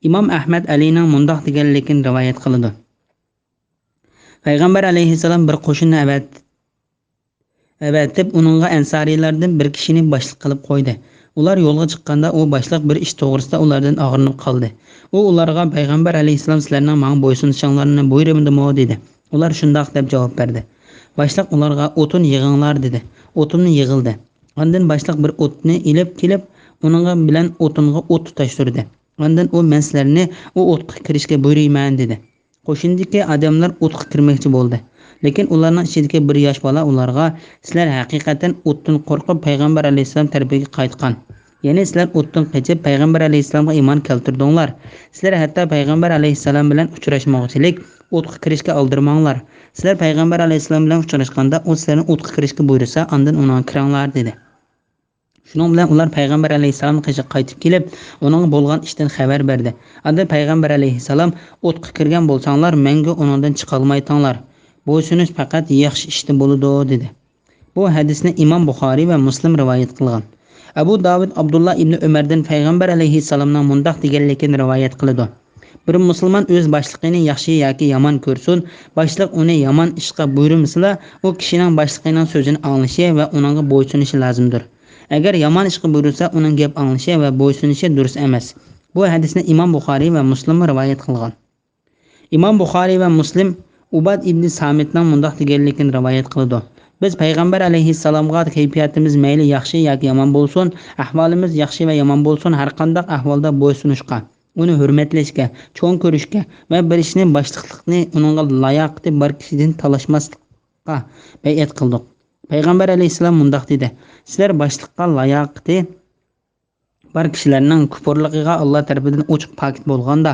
ئىمام ئەھمەد ئەلىنىڭ مۇنداق دېگەنلىكىنى رىۋايەت قىلىدۇ. پەيغەمبەر ئەلەيھىسسالام بىر قوشۇننى ئەۋەت-، ئەۋەتىپ، ئۇنىڭغا ئەنسارىيلاردىن بىر كىشىنى باشلىق قىلىپ قويدى. ئۇلار يولغا چىققاندا، ئۇ باشلىق بىر ئىش توغرىسىدا ئۇلاردىن ئاغرىنىپ قالدى. ئۇ ئۇلارغا، پەيغەمبەر ئەلەيھىسسالام سىلەرنىڭ ماڭا بويسۇنۇشۇڭلارنى بۇيرۇمىدىمۇ؟ دېدى. ئۇلار شۇنداق دەپ جاۋاب بەردى. باشلىق ئۇلارغا، ئوتۇن يىغىڭلار، دېدى. ئوتۇننى يىغىلدى. ئاندىن باشلىق بىر ئوتنى ئېلىپ كېلىپ، ئۇنىڭ بىلەن ئوتۇنغا ئوت تۇتاشتۇردى. ئاندىن ئۇ، مەن سىلەرنى ئۇ ئوتقا كىرىشكە بۇيرۇيمەن، دېدى. قوشۇندىكى ئادەملەر ئوتقا كىرمەكچى بولدى. لېكىن ئۇلارنىڭ ئىچىدىكى بىر ياش بالا ئۇلارغا، سىلەر ھەقىقەتەن ئوتتىن قورقۇپ پەيغەمبەر ئەلەيھىسسالام تەرىپىگە قايتقان. يەنى سىلەر ئوتتىن قېچىپ پەيغەمبەر ئەلەيھىسسالامغا ئىمان كەلتۈردۈڭلار. سىلەر ھەتتا پەيغەمبەر ئەلەيھىسسالام بىلەن ئۇچراشمىغۇچىلىك ئوتقا كىرىشكە ئالدىرىماڭلار. سىلەر پەيغەمبەر ئەلەيھىسسالام بىلەن ئۇچراشقاندا ئۇ سىلەرنى ئوتقا كىرىشكە بۇيرۇسا ئاندىن ئۇنىڭغا كىرىڭلار، دېدى. شۇنىڭ بىلەن ئۇلار پەيغەمبەر ئەلەيھىسسالامنىڭ قېشىغا قايتىپ كېلىپ، ئۇنىڭغا بولغان ئىشتىن خەۋەر بەردى. ئاندىن پەيغەمبەر ئەلەيھىسسالام، ئوتقا كىرگەن بولساڭلار، مەڭگۈ ئۇنىڭدىن چىقالمايتىڭلار. بويسۇنۇش پەقەت ياخشى ئىشتا بولىدۇ، دېدى. بۇ ھەدىسنى ئىمام بۇخارىي ۋە مۇسلىم رىۋايەت قىلغان. ئەبۇ داۋۇد ئابدۇللا ئىبنى ئۆمەردىن پەيغەمبەر ئەلەيھىسسالامنىڭ مۇنداق دېگەنلىكىنى رىۋايەت قىلىدۇ. بىر مۇسۇلمان ئۆز باشلىقىنى ياخشى ياكى يامان كۆرسۇن، باشلىق ئۇنى يامان ئىشقا بۇيرۇمىسىلا، ئۇ كىشىنىڭ باشلىقىنىڭ سۆزىنى ئاڭلىشى ۋە ئۇنىڭغا بويسۇنۇشى لازىمدۇر. ئەگەر يامان ئىشقا بۇيرۇلسا، ئۇنىڭ گەپ ئاڭلىشى ۋە بويسۇنۇشى دۇرۇس ئەمەس. بۇ ھەدىسنى ئىمام بۇخارىي ۋە مۇسلىممۇ رىۋايەت قىلغان. ئىمام بۇخارىي ۋە مۇسلىم ئۇباد ئىبنى سامىتنىڭ مۇنداق دېگەنلىكىنى رىۋايەت قىلىدۇ. بىز پەيغەمبەر ئەلەيھىسسالامغا كەيپىياتىمىز مەيلى ياخشى ياكى يامان بولسۇن، ئەھۋالىمىز ياخشى ۋە يامان بولسۇن، ھەرقانداق ئەھۋالدا بويسۇنۇشقا، ئۇنى ھۆرمەتلەشكە، چوڭ كۆرۈشكە ۋە بىر ئىشنى باشلىقلىقنى ئۇنىڭغا لاياقىتى بار كىشىدىن تالاشماسلىققا بەيئەت قىلدۇق. پەيغەمبەر ئەلەيھىسسالام مۇنداق دېدى، سىلەر باشلىققا لاياقىتى بار كىشىلەرنىڭ كۇپۇرلۇقىغا ئاللا تەرىپىدىن ئوچۇق پاكىت بولغاندا،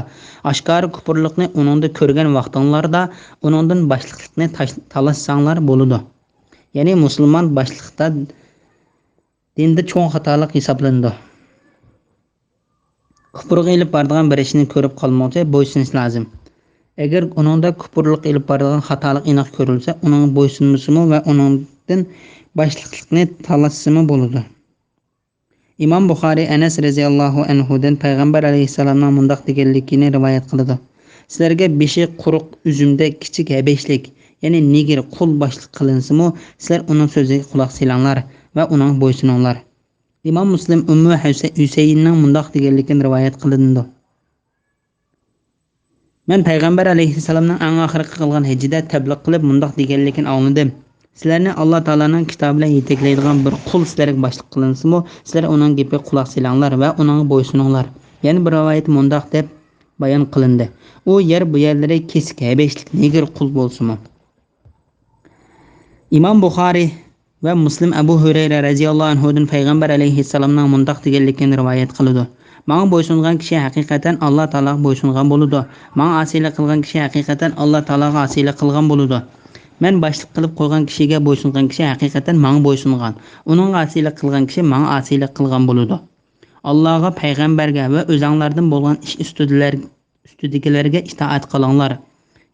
ئاشكارا كۇپۇرلۇقنى ئۇنىڭدا كۆرگەن ۋاقتىڭلاردا، ئۇنىڭدىن باشلىقلىقنى تاش-، تالاشساڭلار بولىدۇ. يەنى مۇسۇلمان باشلىقتا دىندا چوڭ خاتالىق ھېسابلىنىدۇ. كۇپۇرغا ئېلىپ بارىدىغان بىر ئىشنى كۆرۈپ قالمىغۇچە بويسۇنۇش لازىم. ئەگەر ئۇنىڭدا كۇپۇرلۇق ئېلىپ بارىدىغان خاتالىق ئېنىق كۆرۈلسە، ئۇنىڭغا بويسۇنمىسىمۇ ۋە ئۇنىڭدىن باشلىقلىقنى تالاشسىمۇ بولىدۇ. ئىمام بۇخارىي ئەنەس رەزىياللاھۇ ئەنھۇدىن پەيغەمبەر ئەلەيھىسسالامنىڭ مۇنداق دېگەنلىكىنى رىۋايەت قىلىدۇ، سىلەرگە بېشى قۇرۇق ئۈزۈمدەك كىچىك ھەبەشلىك، يەنى نېگىر قۇل باشلىق قىلىنسىمۇ، سىلەر ئۇنىڭ سۆزىگە قۇلاق سېلىڭلار ۋە ئۇنىڭغا بويسۇنۇڭلار. ئىمام مۇسلىم ئۇممۇ ھەسە-، ھۈسەيىننىڭ مۇنداق دېگەنلىكىنى رىۋايەت قىلىنىدۇ. مەن پەيغەمبەر ئەلەيھىسسالامنىڭ ئەڭ ئاخىرقى قىلغان ھەججىدە تەبلىغ قىلىپ مۇنداق دېگەنلىكىنى ئاڭلىدىم، سىلەرنى ئاللا تائالانىڭ كىتابى بىلەن يېتەكلەيدىغان بىر قۇل سىلەرگە باشلىق قىلىنسىمۇ، سىلەر ئۇنىڭ گېپىگە قۇلاق سېلىڭلار ۋە ئۇنىڭغا بويسۇنۇڭلار. يەنە بىر رىۋايەتتە مۇنداق دەپ بايان قىلىندى، ئۇ يەر بۇ يەرلىرى كېسىك ھەبەشلىك نېگىر قۇل بولسىمۇ. ئىمام بۇخارىي ۋە مۇسلىم ئەبۇ ھۇرەيرە رەزىياللاھۇ ئەنھۇدىن پەيغەمبەر ئەلەيھىسسالامنىڭ مۇنداق دېگەنلىكىنى رىۋايەت قىلىدۇ، ماڭا بويسۇنغان كىشى ھەقىقەتەن ئاللا تائالاغا بويسۇنغان بولىدۇ، ماڭا ئاسىيلىق قىلغان كىشى ھەقىقەتەن ئاللا تائالاغا ئاسىيلىق قىلغان بولىدۇ. مەن باشلىق قىلىپ قويغان كىشىگە بويسۇنغان كىشى ھەقىقەتەن ماڭا بويسۇنغان، ئۇنىڭغا ئاسىيلىق قىلغان كىشى ماڭا ئاسىيلىق قىلغان بولىدۇ. ئاللاغا، پەيغەمبەرگە ۋە ئۆزەڭلاردىن بولغان ئىش ئۈستىدىلەر ئۈستىدىكىلەرگە ئىتائەت قىلىڭلار.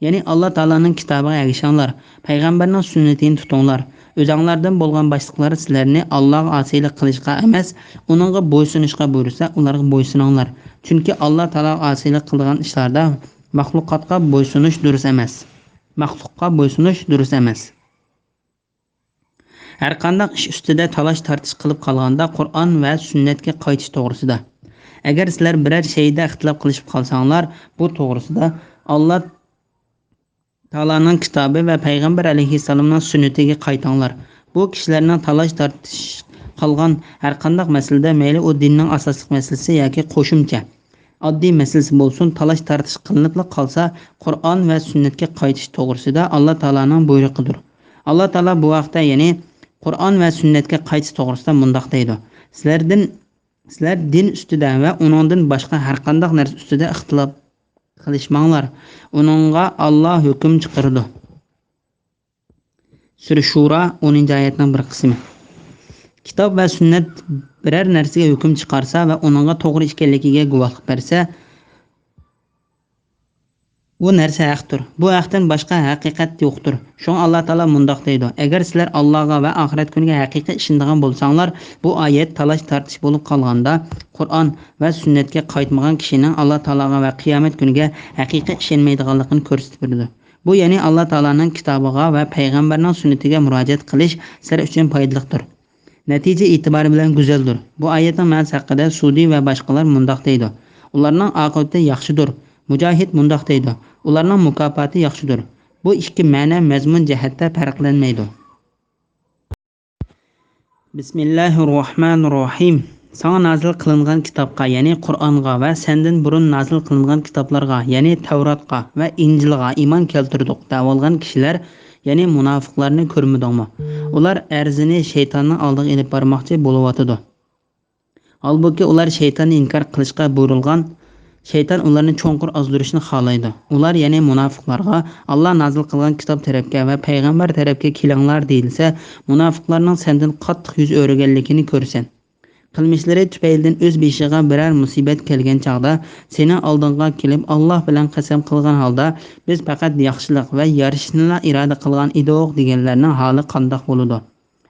يەنى ئاللا تائالانىڭ كىتابىغا ئەگىشىڭلار، پەيغەمبەرنىڭ سۈننىتىنى تۇتۇڭلار. ئۆزەڭلاردىن بولغان باشلىقلار سىلەرنى ئاللاغا ئاسىيلىق قىلىشقا ئەمەس، ئۇنىڭغا بويسۇنۇشقا بۇيرۇسا، ئۇلارغا بويسۇنۇڭلار. چۈنكى ئاللا تائالاغا ئاسىيلىق قىلىدىغان ئىشلاردا مەخلۇقاتقا بويسۇنۇش دۇرۇس ئەمەس. مەخلۇققا بويسۇنۇش دۇرۇس ئەمەس. ھەرقانداق ئىش ئۈستىدە تالاش-تارتىش قىلىپ قالغاندا، قۇرئان ۋە سۈننەتكە قايتىش توغرىسىدا. ئەگەر سىلەر بىرەر شەيئىدە ئىختىلاپ قىلىشىپ قالساڭلار، بۇ توغرىسىدا ئاللا تائالانىڭ كىتابى ۋە پەيغەمبەر ئەلەيھىسسالامنىڭ سۈننىتىگە قايتىڭلار. بۇ كىشىلەرنىڭ تالاش-تارتىش قالغان ھەرقانداق مەسىلىدە، مەيلى ئۇ دىننىڭ ئاساسلىق مەسىلىسى ياكى قوشۇمچە ئاددىي مەسىلىسى بولسۇن، تالاش-تارتىش قىلىنىپلا قالسا، قۇرئان ۋە سۈننەتكە قايتىش توغرىسىدا ئاللا تائالانىڭ بۇيرۇقىدۇر. ئاللا تائالا بۇ ھەقتە، يەنى قۇرئان ۋە سۈننەتكە قايتىش توغرىسىدا مۇنداق دەيدۇ، سىلەردىن، سىلەر دىن ئۈستىدە ۋە ئۇنىڭدىن باشقا ھەرقانداق نەرسە ئۈستىدە ئىختىلاپ قىلىشماڭلار. ئۇنىڭغا ئاللا ھۆكۈم چىقىرىدۇ. سۈرە شۇرا، ئونىنچى ئايەتنىڭ بىر قىسمى. كىتاب ۋە سۈننەت بىرەر نەرسىگە ھۆكۈم چىقارسا ۋە ئۇنىڭغا توغرا ئىكەنلىكىگە گۇۋاھلىق بەرسە، بۇ نەرسە ھەقتۇر. بۇ ھەقتىن باشقا ھەقىقەت يوقتۇر. شۇڭا ئاللا تائالا مۇنداق دەيدۇ: «ئەگەر سىلەر ئاللاغا ۋە ئاخىرەت كۈنىگە ھەقىقىي ئىشىنىدىغان بولساڭلار، بۇ ئايەت تالاش-تارتىش بولۇپ قالغاندا، قۇرئان ۋە سۈننەتكە قايتمىغان كىشىنىڭ ئاللا تائالاغا ۋە قىيامەت كۈنىگە ھەقىقىي ئىشەنمەيدىغانلىقىنى كۆرسىتىپ بېرىدۇ.» بۇ، يەنى ئاللا تائالانىڭ كىتابىغا ۋە پەيغەمبەرنىڭ سۈننىتىگە مۇراجىئەت قىلىش سىلەر ئۈچۈن پايدىلىقتۇر. نەتىجە ئېتىبارى بىلەن گۈزەلدۇر. بۇ ئايەتنىڭ مەنىسى ھەققىدە سۇدى ۋە باشقىلار مۇنداق دەيدۇ: «ئۇلارنىڭ ئاقىۋىتى ياخشىدۇر. مۇجاھىد مۇنداق دەيدۇ: ئۇلارنىڭ مۇكاپاتى ياخشىدۇر.» بۇ ئىككى مەنە مەزمۇن جەھەتتە پەرقلەنمەيدۇ. بىسمىللاھىررەھمانىررەھىم. ساڭا نازىل قىلىنغان كىتابقا، يەنى قۇرئانغا ۋە سەندىن بۇرۇن نازىل قىلىنغان كىتابلارغا، يەنى تەۋراتقا ۋە ئىنجىلغا ئىمان كەلتۈردۇق دەۋالغان كىشىلەر، يەنى مۇناپىقلارنى كۆرمىدىڭمۇ؟ ئۇلار ئەرزىنى شەيتاننىڭ ئالدىغا ئېلىپ بارماقچى بولۇۋاتىدۇ. ھالبۇكى، ئۇلار شەيتاننى ئىنكار قىلىشقا بۇيرۇلغان، شەيتان ئۇلارنى چوڭقۇر ئازدۇرۇشنى خالايدۇ. ئۇلار، يەنى مۇناپىقلارغا، «ئاللا نازىل قىلغان كىتاب تەرەپكە ۋە پەيغەمبەر تەرەپكە كېلىڭلار» دېيىلسە، مۇناپىقلارنىڭ سەندىن قاتتىق يۈز ئۆرۈگەنلىكىنى كۆرىسەن. قىلمىشلىرى تۈپەيلىدىن ئۆز بېشىغا بىرەر مۇسىبەت كەلگەن چاغدا، سېنىڭ ئالدىڭغا كېلىپ، «ئاللا بىلەن قەسەم قىلغان ھالدا، بىز پەقەت ياخشىلىق ۋە يارىشىشنىلا ئىرادە قىلغان ئىدۇق» دېگەنلەرنىڭ ھالى قانداق بولىدۇ؟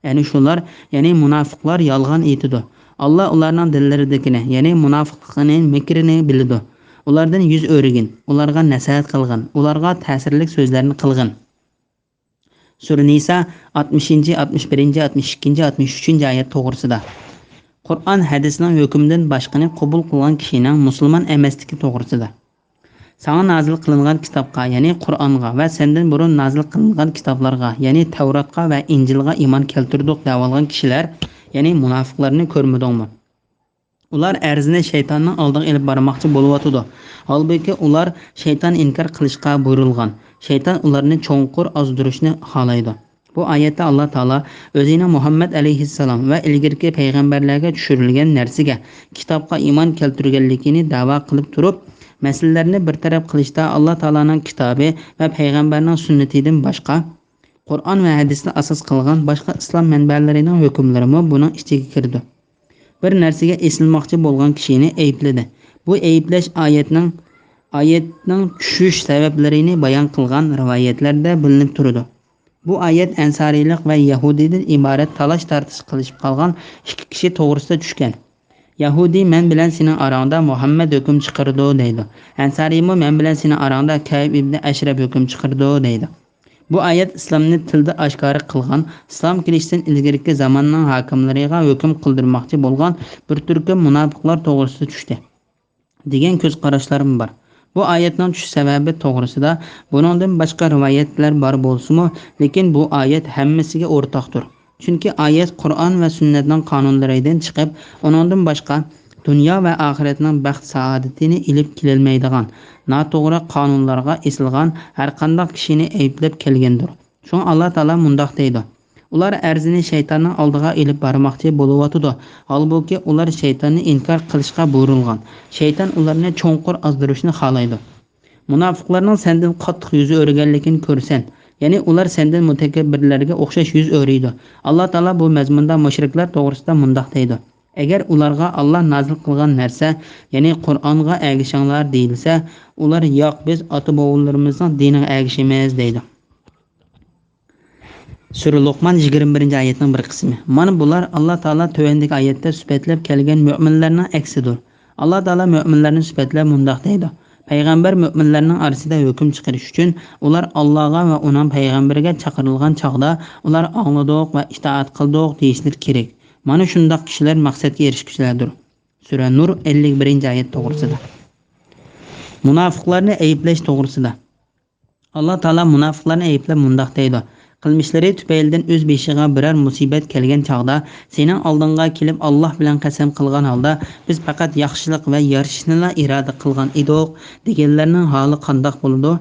ئەنە شۇلار، يەنى مۇناپىقلار يالغان ئېيتىدۇ. ئاللا ئۇلارنىڭ دىللىرىدىكىنى، يەنى مۇناپىقلىقىنى، مەكرىنى بىلىدۇ. ئۇلاردىن يۈز ئۆرۈگىن، ئۇلارغا نەسىھەت قىلغىن، ئۇلارغا تەسىرلىك سۆزلەرنى قىلغىن. سۈرە نىسا، ئاتمىشىنچى، ئاتمىش بىرىنچى، ئاتمىش ئىككىنچى، ئاتمىش ئۈچىنچى ئايەت توغرىسىدا. قۇرئان ھەدىسنىڭ ھۆكمىدىن باشقىنى قوبۇل قىلغان كىشىنىڭ مۇسۇلمان ئەمەسلىكى توغرىسىدا. ساڭا نازىل قىلىنغان كىتابقا، يەنى قۇرئانغا ۋە سەندىن بۇرۇن نازىل قىلىنغان كىتابلارغا، يەنى تەۋراتقا ۋە ئىنجىلغا ئىمان كەلتۈردۇق دەۋالغان كىشىلەر، يەنى مۇناپىقلارنى كۆرمىدىڭمۇ؟ ئۇلار ئەرزىنى شەيتاننىڭ ئالدىغا ئېلىپ بارماقچى بولۇۋاتىدۇ. ھالبۇكى، ئۇلار شەيتان ئىنكار قىلىشقا بۇيرۇلغان. شەيتان ئۇلارنى چوڭقۇر ئازدۇرۇشنى خالايدۇ. بۇ ئايەتتە ئاللا تائالا ئۆزىنىڭ مۇھەممەد ئەلەيھىسسالام ۋە ئىلگىرىكى پەيغەمبەرلەرگە چۈشۈرۈلگەن نەرسىگە، كىتابقا ئىمان كەلتۈرگەنلىكىنى دەۋا قىلىپ تۇرۇپ، مەسىلىلەرنى بىر تەرەپ قىلىشتا ئاللا تائالانىڭ كىتابى ۋە پەيغەمبەرنىڭ سۈننىتىدىن باشقا، قۇرئان ۋە ھەدىسنى ئاساس قىلغان باشقا ئىسلام مەنبەلىرىنىڭ ھۆكۈملىرىمۇ بۇنىڭ ئىچىگە كىرىدۇ. بىر نەرسىگە ئېسىلماقچى بولغان كىشىنى ئەيىبلىدى. بۇ ئەيىبلەش ئايەتنىڭ، ئايەتنىڭ چۈشۈش سەۋەبلىرىنى بايان قىلغان رىۋايەتلەردە بىلىنىپ تۇرىدۇ. بۇ ئايەت ئەنسارىيلىق ۋە يەھۇدىيدىن ئىبارەت تالاش-تارتىش قىلىشىپ قالغان ئىككى كىشى توغرىسىدا چۈشكەن. يەھۇدىي: «مەن بىلەن سېنىڭ ئاراڭدا مۇھەممەد ھۆكۈم چىقىرىدۇ» دەيدۇ. ئەنسارىيمۇ: «مەن بىلەن سېنىڭ ئاراڭدا كەئب ئىبنى ئەشرەپ ھۆكۈم چىقىرىدۇ» دەيدۇ. بۇ ئايەت ئىسلامنى تىلدا ئاشكارا قىلغان، ئىسلام كېلىشتىن ئىلگىرىكى زاماننىڭ ھاكىملىرىغا ھۆكۈم قىلدۇرماقچى بولغان بىر تۈركۈم مۇناپىقلار توغرىسىدا چۈشتى، دېگەن كۆز قاراشلارمۇ بار. بۇ ئايەتنىڭ چۈشۈش سەۋەبى توغرىسىدا بۇنىڭدىن باشقا رىۋايەتلەر بار بولسىمۇ، لېكىن بۇ ئايەت ھەممىسىگە ئورتاقتۇر. چۈنكى ئايەت قۇرئان ۋە سۈننەتنىڭ قانۇنلىرىدىن چىقىپ، ئۇنىڭدىن باشقا دۇنيا ۋە ئاخىرەتنىڭ بەخت-سائادىتىنى ئېلىپ كېلەلمەيدىغان، ناتوغرا قانۇنلارغا ئېسىلغان ھەرقانداق كىشىنى ئەيىبلەپ كەلگەندۇر. شۇڭا ئاللا تائالا مۇنداق دەيدۇ: «ئۇلار ئەرزىنى شەيتاننىڭ ئالدىغا ئېلىپ بارماقچى بولۇۋاتىدۇ، ھالبۇكى، ئۇلار شەيتاننى ئىنكار قىلىشقا بۇيرۇلغان، شەيتان ئۇلارنى چوڭقۇر ئازدۇرۇشنى خالايدۇ.» مۇناپىقلارنىڭ سەندىن قاتتىق يۈز ئۆرۈگەنلىكىنى كۆرىسەن، يەنى ئۇلار سەندىن مۇتەكەببىرلەرگە ئوخشاش يۈز ئۆرۈيدۇ. ئاللا تائالا بۇ مەزمۇندا مۇشرىكلار توغرىسىدا مۇنداق دەيدۇ: «ئەگەر ئۇلارغا ئاللا نازىل قىلغان نەرسە، يەنى قۇرئانغا ئەگىشىڭلار دېيىلسە، ئۇلار: ياق، بىز ئاتا-بوۋىلىرىمىزنىڭ دىنىغا ئەگىشىمىز» دەيدۇ. سۈرە لوقمان يىگىرمە بىرىنچى ئايەتنىڭ بىر قىسمى. مانا بۇلار ئاللا تائالا تۆۋەندىكى ئايەتتە سۈپەتلەپ كەلگەن مۆمىنلەرنىڭ ئەكسىدۇر. ئاللا تائالا مۆمىنلەرنى سۈپەتلەپ مۇنداق دەيدۇ: «پەيغەمبەر مۆمىنلەرنىڭ ئارىسىدا ھۆكۈم چىقىرىش ئۈچۈن ئۇلار ئاللاغا ۋە ئۇنىڭ پەيغەمبىرىگە چاقىرىلغان چاغدا ئۇلار ئاڭلىدۇق ۋە ئىتائەت قىلدۇق دېيىشلىرى كېرەك. مانا شۇنداق كىشىلەر مەقسەتكە ئېرىشكۈچىلەردۇر.» سۈرە نۇر ئەللىك بىرىنچى ئايەت توغرىسىدا. مۇناپىقلارنى ئەيىبلەش توغرىسىدا. ئاللا تائالا مۇناپىقلارنى ئەيىبلەپ مۇنداق دەيدۇ: «قىلمىشلىرى تۈپەيلىدىن ئۆز بېشىغا بىرەر مۇسىبەت كەلگەن چاغدا، سېنىڭ ئالدىڭغا كېلىپ، ئاللا بىلەن قەسەم قىلغان ھالدا، بىز پەقەت ياخشىلىق ۋە يارىشىشنىلا ئىرادە قىلغان ئىدۇق» دېگەنلەرنىڭ ھالى قانداق بولىدۇ؟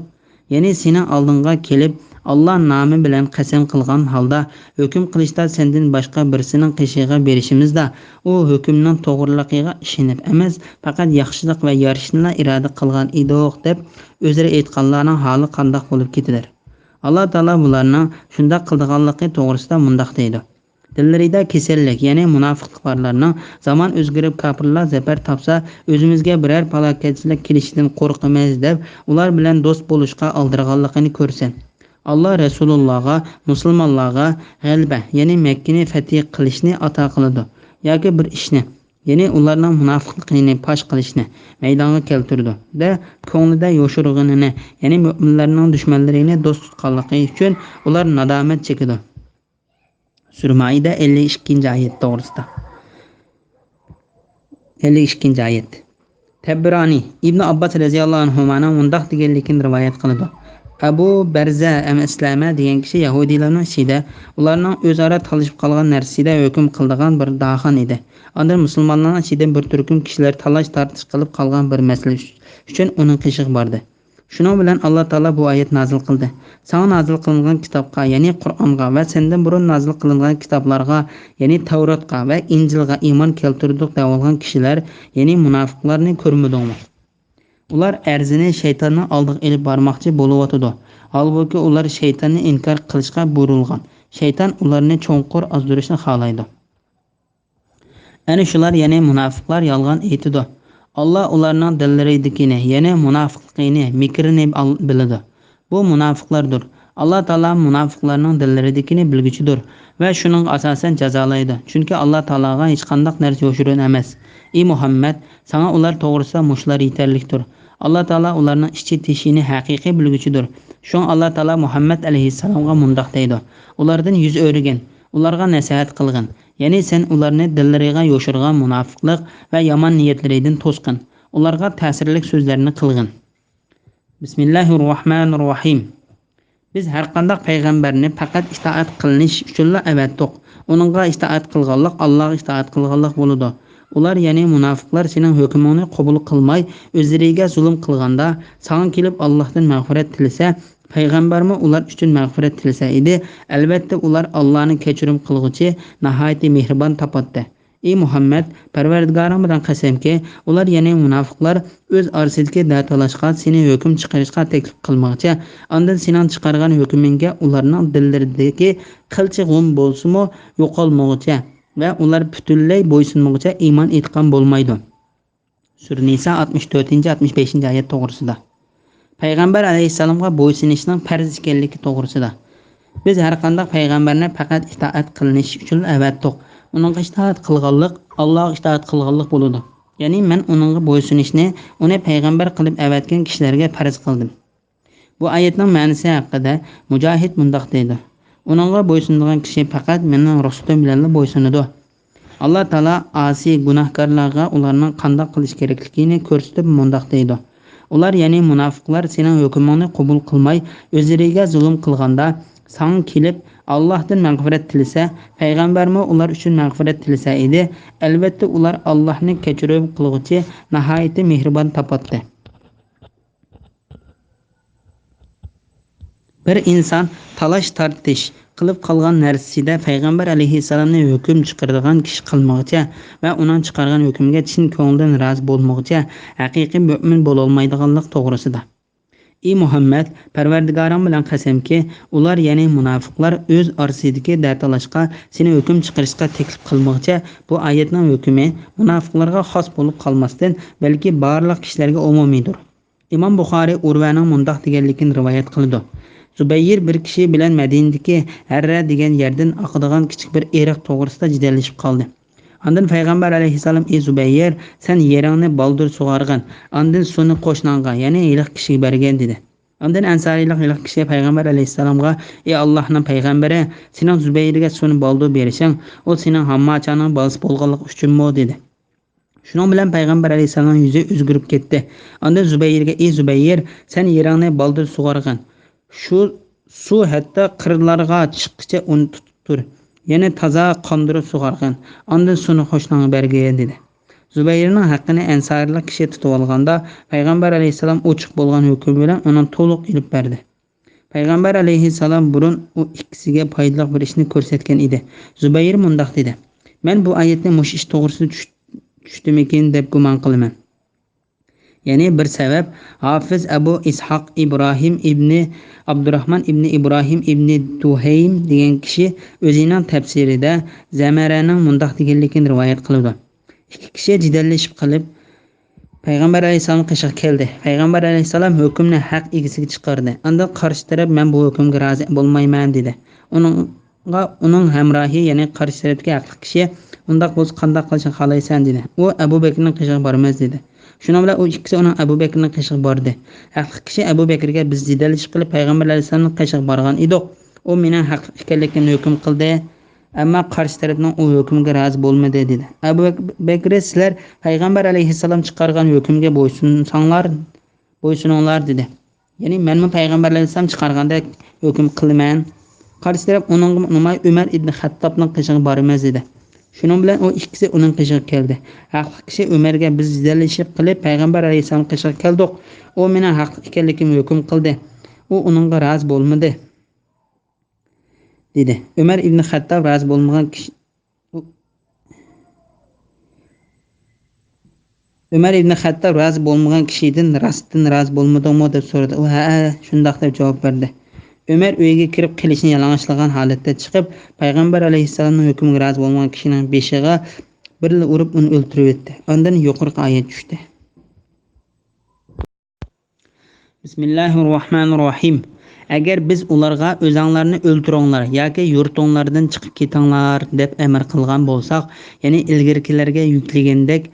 يەنى سېنىڭ ئالدىڭغا كېلىپ، ئاللا نامى بىلەن قەسەم قىلغان ھالدا، ھۆكۈم قىلىشتا سەندىن باشقا بىرسىنىڭ قېشىغا بېرىشىمىزدا، ئۇ ھۆكۈمنىڭ توغرىلىقىغا ئىشىنىپ ئەمەس، پەقەت ياخشىلىق ۋە يارىشىشنىلا ئىرادە قىلغان ئىدۇق، دەپ ئۆزرە ئېيتقانلارنىڭ ھالى قانداق بولۇپ كېتىدۇ؟ ئاللا تائالا بۇلارنىڭ شۇنداق قىلىدىغانلىقى توغرىسىدا مۇنداق دەيدۇ: دىللىرىدا كېسەللىك، يەنى مۇناپىقلىق بارلارنىڭ، زامان ئۆزگىرىپ، كاپىرلار زەپەر تاپسا، ئۆزىمىزگە بىرەر پالاكەتچىلىك كېلىشىدىن قورقىمىز دەپ، ئۇلار بىلەن دوست بولۇشقا ئالدىرىغانلىقىنى كۆرسەن. ئاللا رەسۇلۇللاغا، مۇسۇلمانلارغا غەلىبە، يەنى مەككىنى فەتھى قىلىشنى ئاتا قىلىدۇ ياكى بىر ئىشنى، يەنى ئۇلارنىڭ مۇناپىقلىقىنى پاش قىلىشنى مەيدانغا كەلتۈرىدۇ دە، كۆڭلىدە يوشۇرغىنىنى، يەنى مۆمىنلەرنىڭ دۈشمەنلىرىنى دوست تۇتقانلىقى ئۈچۈن ئۇلار نادامەت چېكىدۇ. سۈرە مائىدە، ئەللىك ئىككىنچى ئايەت توغرىسىدا. ئەللىك ئىككىنچى ئايەت. تەببىرانى ئىبنى ئابباس رەزىياللاھۇ ئەنھۇمانىڭ مۇنداق دېگەنلىكىنى رىۋايەت قىلىدۇ: ئەبۇ بەرزە ئەم ئەسلەمە دېگەن كىشى يەھۇدىيلارنىڭ ئىچىدە ئۇلارنىڭ ئۆزئارا تالىشىپ قالغان نەرسىسىدە ھۆكۈم قىلىدىغان بىر داھىخان ئىدى. ئاندىن مۇسۇلمانلارنىڭ ئىچىدىن بىر تۈركۈم كىشىلەر تالاش-تارتىش قىلىپ قالغان بىر مەسىلە ئۈچۈن ئۇنىڭ قېشىغا باردى. شۇنىڭ بىلەن ئاللا تائالا بۇ ئايەت نازىل قىلدى: ساڭا نازىل قىلىنغان كىتابقا، يەنى قۇرئانغا ۋە سەندىن بۇرۇن نازىل قىلىنغان كىتابلارغا، يەنى تەۋراتقا ۋە ئىنجىلغا ئىمان كەلتۈردۇق دەۋالغان كىشىلەر، يەنى مۇناپىقلارنى كۆرمىدىڭمۇ؟ ئۇلار ئەرزىنى شەيتاننىڭ ئالدىغا ئېلىپ بارماقچى بولۇۋاتىدۇ. ھالبۇكى، ئۇلار شەيتاننى ئىنكار قىلىشقا بۇيرۇلغان. شەيتان ئۇلارنى چوڭقۇر ئازدۇرۇشنى خالايدۇ. ئەنە شۇلار، يەنى مۇناپىقلار يالغان ئېيتىدۇ. ئاللا ئۇلارنىڭ دىللىرىدىكىنى، يەنى مۇناپىقلىقىنى، مىكرىنى ئال-، بىلىدۇ. بۇ مۇناپىقلاردۇر. ئاللا تائالا مۇناپىقلارنىڭ دىللىرىدىكىنى بىلگۈچىدۇر ۋە شۇنىڭغا ئاساسەن جازالايدۇ. چۈنكى ئاللا تائالاغا ھېچقانداق نەرسە يوشۇرۇن ئەمەس. ئى مۇھەممەد، ساڭا ئۇلار توغرىسىدا مۇشۇلار يېتەرلىكتۇر. ئاللا تائالا ئۇلارنىڭ ئىچى تېشىنى ھەقىقىي بىلگۈچىدۇر. شۇڭا ئاللا تائالا مۇھەممەد ئەلەيھىسسالامغا مۇنداق دەيدۇ: ئۇلاردىن يۈز ئۆرۈگىن، ئۇلارغا نەسىھەت قىلغىن. يەنى سەن ئۇلارنى دىللىرىغا يوشۇرغان مۇناپىقلىق ۋە يامان نىيەتلىرىدىن توسقىن. ئۇلارغا تەسىرلىك سۆزلەرنى قىلغىن. بىسمىللاھىررەھمانىررەھىم. بىز ھەرقانداق پەيغەمبەرنى پەقەت ئىتائەت قىلىنىش ئۈچۈنلا ئەۋەتتۇق. ئۇنىڭغا ئىتائەت قىلغانلىق ئاللاغا ئىتائەت قىلغانلىق بولىدۇ. ئۇلار، يەنى مۇناپىقلار، سېنىڭ ھۆكمۈڭنى قوبۇل قىلماي، ئۆزلىرىگە زۇلۇم قىلغاندا، ساڭا كېلىپ ئاللاھتىن مەغپىرەت تىلىسە، پەيغەمبەرمۇ ئۇلار ئۈچۈن مەغپىرەت تىلىسە ئىدى. ئەلۋەتتە، ئۇلار ئاللانى كەچۈرۈم قىلغۇچى، ناھايىتى مېھرىبان تاپاتتى. ئى مۇھەممەد، پەرۋەردىگارىڭ بىلەن قەسەمكى، ئۇلار، يەنى مۇناپىقلار، ئۆز ئارىسىدىكى دەتالاشقا، سېنى ھۆكۈم چىقىرىشقا تەكلىپ قىلماقچى. ئاندىن سېنىڭ چىقارغان ھۆكمۈڭگە ئۇلارنىڭ دىللىرىدىكى قىلچە غۇم بولسىمۇ يوقالمىغۇچە ۋە ئۇلار پۈتۈنلەي بويسۇنمىغۇچە ئىمان ئېيتقان بولمايدۇ. سۈرە نىسا، ئاتمىش تۆتىنچى، ئاتمىش بەشىنچى ئايەت توغرىسىدا. پەيغەمبەر ئەلەيھىسسالامغا بويسۇنۇشنىڭ پەرز ئىكەنلىكى توغرىسىدا. بىز ھەرقانداق پەيغەمبەرنى پەقەت ئىتائەت قىلىنىش ئۈچۈن ئەۋەتتۇق. ئۇنىڭغا ئىتائەت قىلغانلىق ئاللاغا ئىتائەت قىلغانلىق بولىدۇ. يەنى مەن ئۇنىڭغا بويسۇنۇشنى ئۇنى پەيغەمبەر قىلىپ ئەۋەتكەن كىشىلەرگە پەرز قىلدىم. بۇ ئايەتنىڭ مەنىسى ھەققىدە مۇجاھىد مۇنداق دەيدۇ: ئۇنىڭغا بويسۇنىدىغان كىشى پەقەت مېنىڭ رۇخسىتىم بىلەنلا بويسۇنىدۇ. ئاللا تائالا ئاسىي گۇناھكارلارغا ئۇلارنىڭ قانداق قىلىش كېرەكلىكىنى كۆرسىتىپ مۇنداق دەيدۇ: ئۇلار، يەنى مۇناپىقلار، سېنىڭ ھۆكمۈڭنى قوبۇل قىلماي، ئۆزلىرىگە زۇلۇم قىلغاندا، ساڭا كېلىپ، ئاللاھتىن مەغپىرەت تىلىسە، پەيغەمبەرمۇ ئۇلار ئۈچۈن مەغپىرەت تىلىسە ئىدى. ئەلۋەتتە، ئۇلار ئاللاھنى كەچۈرۈم قىلغۇچى، ناھايىتى مېھرىبان تاپاتتى. بىر ئىنسان تالاش-تارتىش قىلىپ قالغان نەرسىسىدە پەيغەمبەر ئەلەيھىسسالامنى ھۆكۈم چىقىرىدىغان كىشى قىلمىغۇچە ۋە ئۇنىڭ چىقارغان ھۆكمىگە چىن كۆڭلىدىن رازى بولمىغۇچە ھەقىقىي مۆمىن بولالمايدىغانلىق توغرىسىدا. ئى مۇھەممەد، پەرۋەردىگارىڭ بىلەن قەسەمكى، ئۇلار، يەنى مۇناپىقلار، ئۆز ئارىسىدىكى دەتالاشقا، سېنى ھۆكۈم چىقىرىشقا تەكلىپ قىلمىغۇچە، بۇ ئايەتنىڭ ھۆكمى مۇناپىقلارغا خاس بولۇپ قالماستىن، بەلكى بارلىق كىشىلەرگە ئومۇمىيدۇر. ئىمام بۇخارىي ئۇرۋەنىڭ مۇنداق دېگەنلىكىنى رىۋايەت قىلىدۇ: زۇبەيىر بىر كىشى بىلەن مەدىنىدىكى ھەررە دېگەن يەردىن ئاقىدىغان كىچىك بىر ئېرىق توغرىسىدا جېدەللىشىپ قالدى. ئاندىن پەيغەمبەر ئەلەيھىسسالام: ئى زۇبەيىر، سەن يېرىڭنى بالدۇر سۇغارغىن، ئاندىن سۇنى قوشناڭغا، يەنى ھېلىقى كىشىگە بەرگىن، دېدى. ئاندىن ئەنسارىيلىق ھېلىقى كىشى پەيغەمبەر ئەلەيھىسسالامغا: ئى ئاللاھنىڭ پەيغەمبىرى، سېنىڭ زۇبەيرگە سۇنى بالدۇر بېرىشىڭ، ئۇ سېنىڭ ھامماچاڭنىڭ بالىسى بولغانلىقى ئۈچۈنمۇ؟ دېدى. شۇنىڭ بىلەن پەيغەمبەر ئەلەيھىسسالامنىڭ يۈزى ئۆزگىرىپ كەتتى. ئاندىن زۇبەيرگە: ئى زۇبەير، سەن يېرىڭنى بالدۇر سۇغارغىن. شۇ سۇ ھەتتا قىرلارغا چىققىچە ئۇنى تۇتۇپ تۇر. يەنى تازا قاندۇرۇپ سۇغارغىن. ئاندىن سۇنى قوشناڭغا بەرگىن، دېدى. زۇبەيرنىڭ ھەققىنى ئەنسارىيلىق كىشى تۇتۇۋالغاندا، پەيغەمبەر ئەلەيھىسسالام ئوچۇق بولغان ھۆكۈم بىلەن ئۇنىڭ تولۇق ئېلىپ بەردى. پەيغەمبەر ئەلەيھىسسالام بۇرۇن ئۇ ئىككىسىگە پايدىلىق بىر ئىشنى كۆرسەتكەن ئىدى. زۇبەير مۇنداق دېدى: مەن بۇ ئايەتنى مۇشۇ ئىش توغرىسىدا چۈش-، چۈشتىمىكىن دەپ گۇمان قىلىمەن. يەنى بىر سەۋەب، ھافىز ئەبۇ ئىسھاق ئىبراھىم ئىبنى ئابدۇراھمان ئىبنى ئىبراھىم ئىبنى دۇھەيم دېگەن كىشى ئۆزىنىڭ تەپسىرىدە زەمەرەنىڭ مۇنداق دېگەنلىكىنى رىۋايەت قىلىدۇ. ئىككى كىشى جېدەللىشىپ قېلىپ، پەيغەمبەر ئەلەيھىسسالام قېشىغا كەلدى. پەيغەمبەر ئەلەيھىسسالام ھۆكۈمنى ھەق ئىگىسىگە چىقاردى. ئاندىن قارشى تەرەپ، مەن بۇ ھۆكۈمگە رازى بولمايمەن، دېدى. ئۇنىڭغا ئۇنىڭ ھەمراھى، يەنى قارشى تەرەپتىكى ھەقلىق كىشى، ئۇنداق بولسا قانداق قىلىشنى خالايسەن، دېدى. ئۇ ئەبۇ بەكرىنىڭ قېشىغا بارىمىز، دېدى. شۇنىڭ بىلەن ئۇ ئىككىسى ئۇنىڭ ئەبۇ بەكرىنىڭ قېشىغا باردى. ھەقلىق كىشى ئەبۇ بەكرىگە، بىز جېدەللىشىپ قېلىپ پەيغەمبەر ئەلەيھىسسالامنىڭ قېشىغا بارغان ئىدۇق. ئۇ مېنىڭ ھەقلىق ئىكەنلىكىمنى ھۆكۈم قىلدى. ئەمما قارشى تەرەپنىڭ ئۇ ھۆكۈمىگە رازى بولمىدى، دېدى. ئەبۇ بەك-، بەكرى، سىلەر پەيغەمبەر ئەلەيھىسسالام چىقارغان ھۆكۈمگە بويسۇنساڭلار، بويسۇنۇڭلار، دېدى. يەنى مەنمۇ پەيغەمبەر ئەلەيھىسسالام چىقارغاندەك ھۆكۈم قىلىمەن. قارشى تەرەپ ئۇنىڭغىمۇ ئۇنىماي ئۆمەر ئىبنى خەتتابنىڭ قېشىغا بارىمىز، دېدى. شۇنىڭ بىلەن ئۇ ئىككىسى ئۇنىڭ قېشىغا كەلدى. ھەقلىق كىشى ئۆمەرگە، بىز جېدەللىشىپ قېلىپ پەيغەمبەر ئەلەيھىسسالام قېشىغا كەلدۇق. ئۇ مېنىڭ ھەقلىق ئىكەنلىكىمنى ھۆكۈم قىلدى. ئۇ ئۇنىڭغا رازى بولمىدى، دېدى. ئۆمەر ئىبنى خەتتاب رازى بولمىغان كىشى، ئۆمەر ئىبنى خەتتاب رازى بولمىغان كىشىدىن، راستتىن رازى بولمىدىڭمۇ؟ دەپ سورىدى. ئۇ، ھەئە، شۇنداق، دەپ جاۋاب بەردى. ئۆمەر ئۆيىگە كىرىپ، قىلىچىنى يالىڭاچلىغان ھالەتتە چىقىپ، پەيغەمبەر ئەلەيھىسسالامنىڭ ھۆكمىگە رازى بولمىغان كىشىنىڭ بېشىغا بىرلا ئۇرۇپ، ئۇنى ئۆلتۈرۈۋەتتى. ئاندىن يۇقىرىقى ئايەت چۈشتى. بىسمىللاھىررەھمانىررەھىم. ئەگەر بىز ئۇلارغا «ئۆزەڭلارنى ئۆلتۈرۈڭلار ياكى يۇرتۇڭلاردىن چىقىپ كېتىڭلار» دەپ ئەمىر قىلغان بولساق، يەنى ئىلگىرىكىلەرگە يۈكلىگەندەك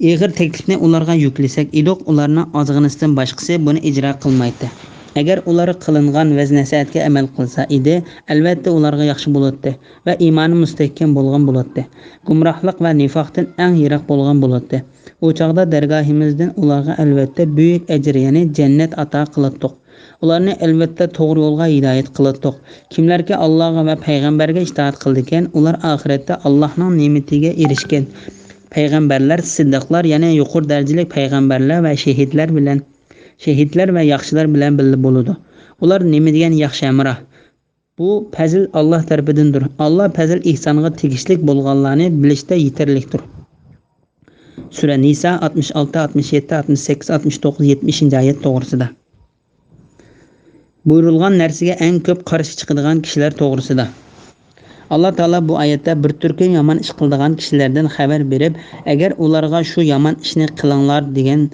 ئېغىر تەكلىپنى ئۇلارغا يۈكلىسەك ئىدۇق، ئۇلارنىڭ ئازغىنىسىدىن باشقىسى بۇنى ئىجرا قىلمايتتى. ئەگەر ئۇلار قىلىنغان ۋەز-نەسىھەتكە ئەمەل قىلسا ئىدى، ئەلۋەتتە ئۇلارغا ياخشى بولاتتى ۋە ئىمانى مۇستەھكەم بولغان بولاتتى. گۇمراھلىق ۋە نىفاقتىن ئەڭ يىراق بولغان بولاتتى. ئۇ چاغدا دەرگاھىمىزدىن ئۇلارغا ئەلۋەتتە بۈيۈك ئەجىر، يەنى جەننەت ئاتا قىلاتتۇق. ئۇلارنى ئەلۋەتتە توغرا يولغا ھىدايەت قىلاتتۇق. كىملەركى ئاللاغا ۋە پەيغەمبەرگە ئىتائەت قىلىدىكەن، ئۇلار ئاخىرەتتە ئاللاھنىڭ نېمىتىگە ئېرىشكەن پەيغەمبەرلەر، سىددىقلار، يەنى يۇقىرى دەرىجىلىك پەيغەمبەرلەر ۋە شېھىتلەر بىلەن، شېھىتلەر ۋە ياخشىلار بىلەن بىللە بولىدۇ. ئۇلار نېمە دېگەن ياخشى ھەمراھ! بۇ پەزىل ئاللاھ تەرىپىدىندۇر. ئاللاھ پەزىل ئېھسانغا تېگىشلىك بولغانلارنى بىلىشتە يېتەرلىكتۇر. سۈرە نىسا ئاتمىش ئالتە، ئاتمىش يەتتە، ئاتمىش سەككىز، ئاتمىش توققۇز، يەتمىشىنچى ئايەت توغرىسىدا. بۇيرۇلغان نەرسىگە ئەڭ كۆپ قارشى چىقىدىغان كىشىلەر توغرىسىدا. ئاللاھ تائالا بۇ ئايەتتە بىر تۈركۈم يامان ئىش قىلىدىغان كىشىلەردىن خەۋەر بېرىپ، ئەگەر ئۇلارغا شۇ يامان ئىشنى قىلىڭلار دېگەن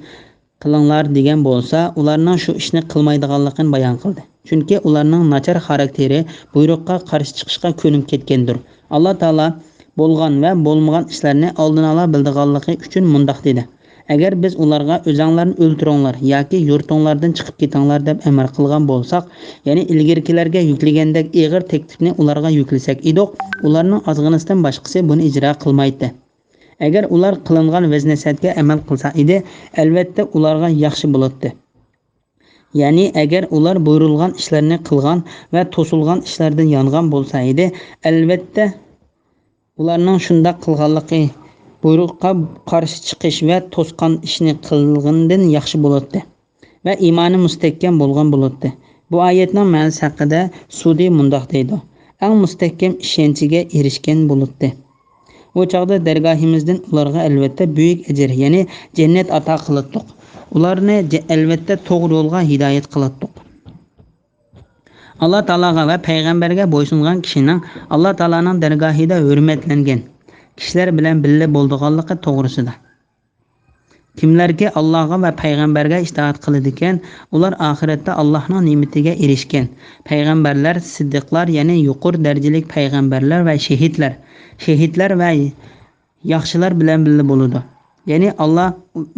قىلىڭلار دېگەن بولسا، ئۇلارنىڭ شۇ ئىشنى قىلمايدىغانلىقىنى بايان قىلدى. چۈنكى ئۇلارنىڭ ناچار خاراكتېرى بۇيرۇققا قارشى چىقىشقا كۆنۈپ كەتكەندۇر. ئاللاھ تائالا بولغان ۋە بولمىغان ئىشلارنى ئالدىن ئالا بىلىدىغانلىقى ئۈچۈن مۇنداق دېدى: «ئەگەر بىز ئۇلارغا ئۆزەڭلارنى ئۆلتۈرۈڭلار ياكى يۇرتۇڭلاردىن چىقىپ كېتىڭلار دەپ ئەمر قىلغان بولساق، يەنى ئىلگىرىكىلەرگە يۈكلىگەندەك ئېغىر تەكلىپنى ئۇلارغا يۈكلىسەك ئىدۇق، ئۇلارنىڭ ئازغىنىسىدىن باشقىسى بۇنى ئىجرا قىلمايتتى.» ئەگەر ئۇلار قىلىنغان ۋەز-نەسىھەتكە ئەمەل قىلسا ئىدى، ئەلۋەتتە ئۇلارغا ياخشى بولاتتى. يەنى ئەگەر ئۇلار بۇيرۇلغان ئىشلارنى قىلغان ۋە توسۇلغان ئىشلاردىن يانغان بولسا ئىدى، ئەلۋەتتە ئۇلارنىڭ شۇنداق قىلغانلىقى، بۇيرۇققا قارشى چىقىش ۋە توسقان ئىشنى قىلغىنىدىن ياخشى بولاتتى ۋە ئىمانى مۇستەھكەم بولغان بولاتتى. بۇ ئايەتنىڭ مەنىسى ھەققىدە سۇدى مۇنداق دەيدۇ: «ئەڭ مۇستەھكەم ئىشەنچىگە ئېرىشكەن بولاتتى. ئۇ چاغدا دەرگاھىمىزدىن ئۇلارغا ئەلۋەتتە بۈيۈك ئەجىر، يەنى جەننەت ئاتا قىلاتتۇق. ئۇلارنى جە-، ئەلۋەتتە توغرا يولغا ھىدايەت قىلاتتۇق.» ئاللاھ تائالاغا ۋە پەيغەمبەرگە بويسۇنغان كىشىنىڭ ئاللاھ تائالانىڭ دەرگاھىدا ھۆرمەتلەنگەن كىشىلەر بىلەن بىللە بولىدىغانلىقى توغرىسىدا. كىملەركى ئاللاھقا ۋە پەيغەمبەرگە ئىتائەت قىلىدىكەن، ئۇلار ئاخىرەتتە ئاللاھنىڭ نېمىتىگە ئېرىشكەن پەيغەمبەرلەر، سىددىقلار، يەنى يۇقىرى دەرىجىلىك پەيغەمبەرلەر ۋە شېھىتلەر، شېھىتلەر ۋە ياخشىلار بىلەن بىللە بولىدۇ. يەنى ئاللاھ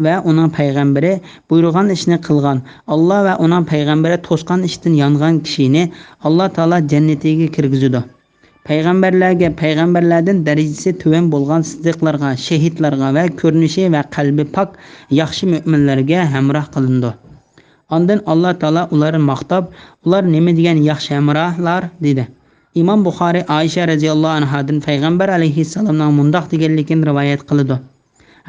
ۋە ئۇنىڭ پەيغەمبىرى بۇيرۇغان ئىشنى قىلغان، ئاللاھ ۋە ئۇنىڭ پەيغەمبىرى توسقان ئىشتىن يانغان كىشىنى ئاللاھ تائالا جەننىتىگە كىرگۈزىدۇ. پەيغەمبەرلەرگە، پەيغەمبەرلەردىن دەرىجىسى تۆۋەن بولغان سىددىقلارغا، شېھىتلارغا ۋە كۆرۈنۈشى ۋە قەلبى پاك ياخشى مۆمىنلەرگە ھەمراھ قىلىنىدۇ. ئاندىن ئاللاھ تائالا ئۇلارنى ماختاپ، «ئۇلار نېمە دېگەن ياخشى ھەمراھلار!» دېدى. ئىمام بۇخارىي ئائىشە رەزىياللاھۇ ئەنھادىن پەيغەمبەر ئەلەيھىسسالامنىڭ مۇنداق دېگەنلىكىنى رىۋايەت قىلىدۇ: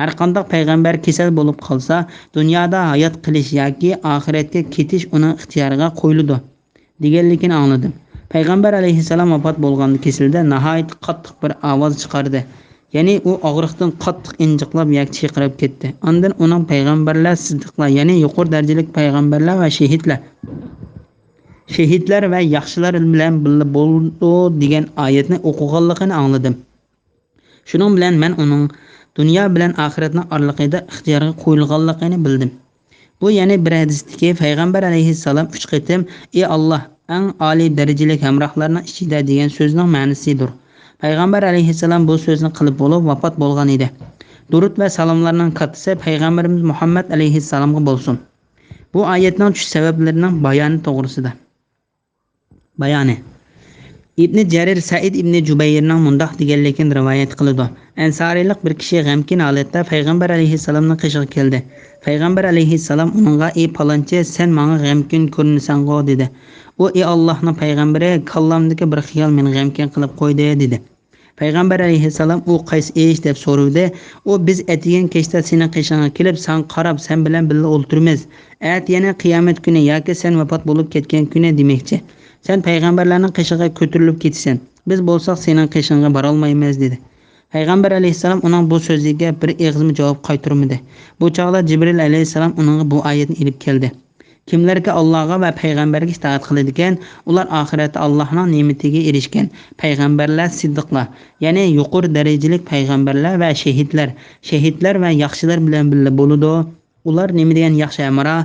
«ھەرقانداق پەيغەمبەر كېسەل بولۇپ قالسا، دۇنيادا ھايات قېلىش ياكى ئاخىرەتكە كېتىش ئۇنىڭ ئىختىيارىغا قويۇلىدۇ» دېگەنلىكىنى ئاڭلىدىم. پەيغەمبەر ئەلەيھىسسالام ۋاپات بولغاندا كېسىلىدە ناھايىتى قاتتىق بىر ئاۋاز چىقاردى. يەنى ئۇ ئاغرىقتىن قاتتىق ئىنجىقلاپ ياكى چىرقىراپ كەتتى. ئاندىن ئۇنىڭ پەيغەمبەرلەر، سىددىقلار، يەنى يۇقىرى دەرىجىلىك پەيغەمبەرلەر ۋە شېھىتلەر، شېھىتلەر ۋە ياخشىلار بىلەن بىللە بولىدۇ دېگەن ئايەتنى ئوقۇغانلىقىنى ئاڭلىدىم. شۇنىڭ بىلەن مەن ئۇنىڭ دۇنيا بىلەن ئاخىرەتنىڭ ئارىلىقىدا ئىختىيارغا قويۇلغانلىقىنى بىلدىم. بۇ يەنە بىر ھەدىستىكى پەيغەمبەر ئەلەيھىسسالام ئۈچ قېتىم «ئى ئاللاھ، ئەڭ ئالىي دەرىجىلىك ھەمراھلارنىڭ ئىچىدە» دېگەن سۆزنىڭ مەنىسىدۇر. پەيغەمبەر ئەلەيھىسسالام بۇ سۆزنى قىلىپ بولۇپ ۋاپات بولغان ئىدى. دۇرۇت ۋە سالاملارنىڭ كاتتىسى پەيغەمبىرىمىز مۇھەممەد ئەلەيھىسسالامغا بولسۇن. بۇ ئايەتنىڭ چۈش سەۋەبلىرىنىڭ بايانى توغرىسىدا. بايانى. ئىبنى جەرىر سەئىد ئىبنى جۇبەيرنىڭ مۇنداق دېگەنلىكىنى رىۋايەت قىلىدۇ: ئەنسارىيلىق بىر كىشى غەمكىن ھالەتتە پەيغەمبەر ئەلەيھىسسالامنىڭ قېشىغا كەلدى. پەيغەمبەر ئەلەيھىسسالام ئۇنىڭغا: «ئى پالانچى، سەن ماڭا غەمكىن كۆرۈنىسەنغۇ؟» دېدى. ئۇ: «ئى ئاللاھنىڭ پەيغەمبىرى، كاللامدىكى بىر خىيال مېنى غەمكىن قىلىپ قويدى» دېدى. پەيغەمبەر ئەلەيھىسسالام ئۇ قايسى ئىش دەپ سورىدى. ئۇ: «بىز ئەتىگەن كەچتە سېنىڭ قېشىڭغا كېلىپ، ساڭا قاراپ، سەن بىلەن بىللە ئولتۇرىمىز. ئەتە يەنە قىيامەت كۈنى ياكى سەن ۋاپات بولۇپ كەتكەن كۈنى دېمەكچى. سەن پەيغەمبەرلەرنىڭ قېشىغا كۆتۈرۈلۈپ كېتىسەن. بىز بولساق سېنىڭ قېشىڭغا بارالمايمىز» دېدى. پەيغەمبەر ئەلەيھىسسالام ئۇنىڭ بۇ سۆزىگە بىر ئېغىزمۇ جاۋاب قايتۇرمىدى. بۇ چاغدا جىبرىل ئەلەيھىسسالام ئۇنىڭغا بۇ ئايەتنى ئېلىپ كەلدى: «كىملەركى ئاللاھقا ۋە پەيغەمبەرگە ئىتائەت قىلىدىكەن، ئۇلار ئاخىرەتتە ئاللاھنىڭ نېمىتىگە ئېرىشكەن پەيغەمبەرلەر، سىددىقلار، يەنى يۇقىرى دەرىجىلىك پەيغەمبەرلەر ۋە شېھىتلەر، شېھىتلەر ۋە ياخشىلار بىلەن بىللە بولىدۇ. ئۇلار نېمە دېگەن ياخشى ھەمراھ!»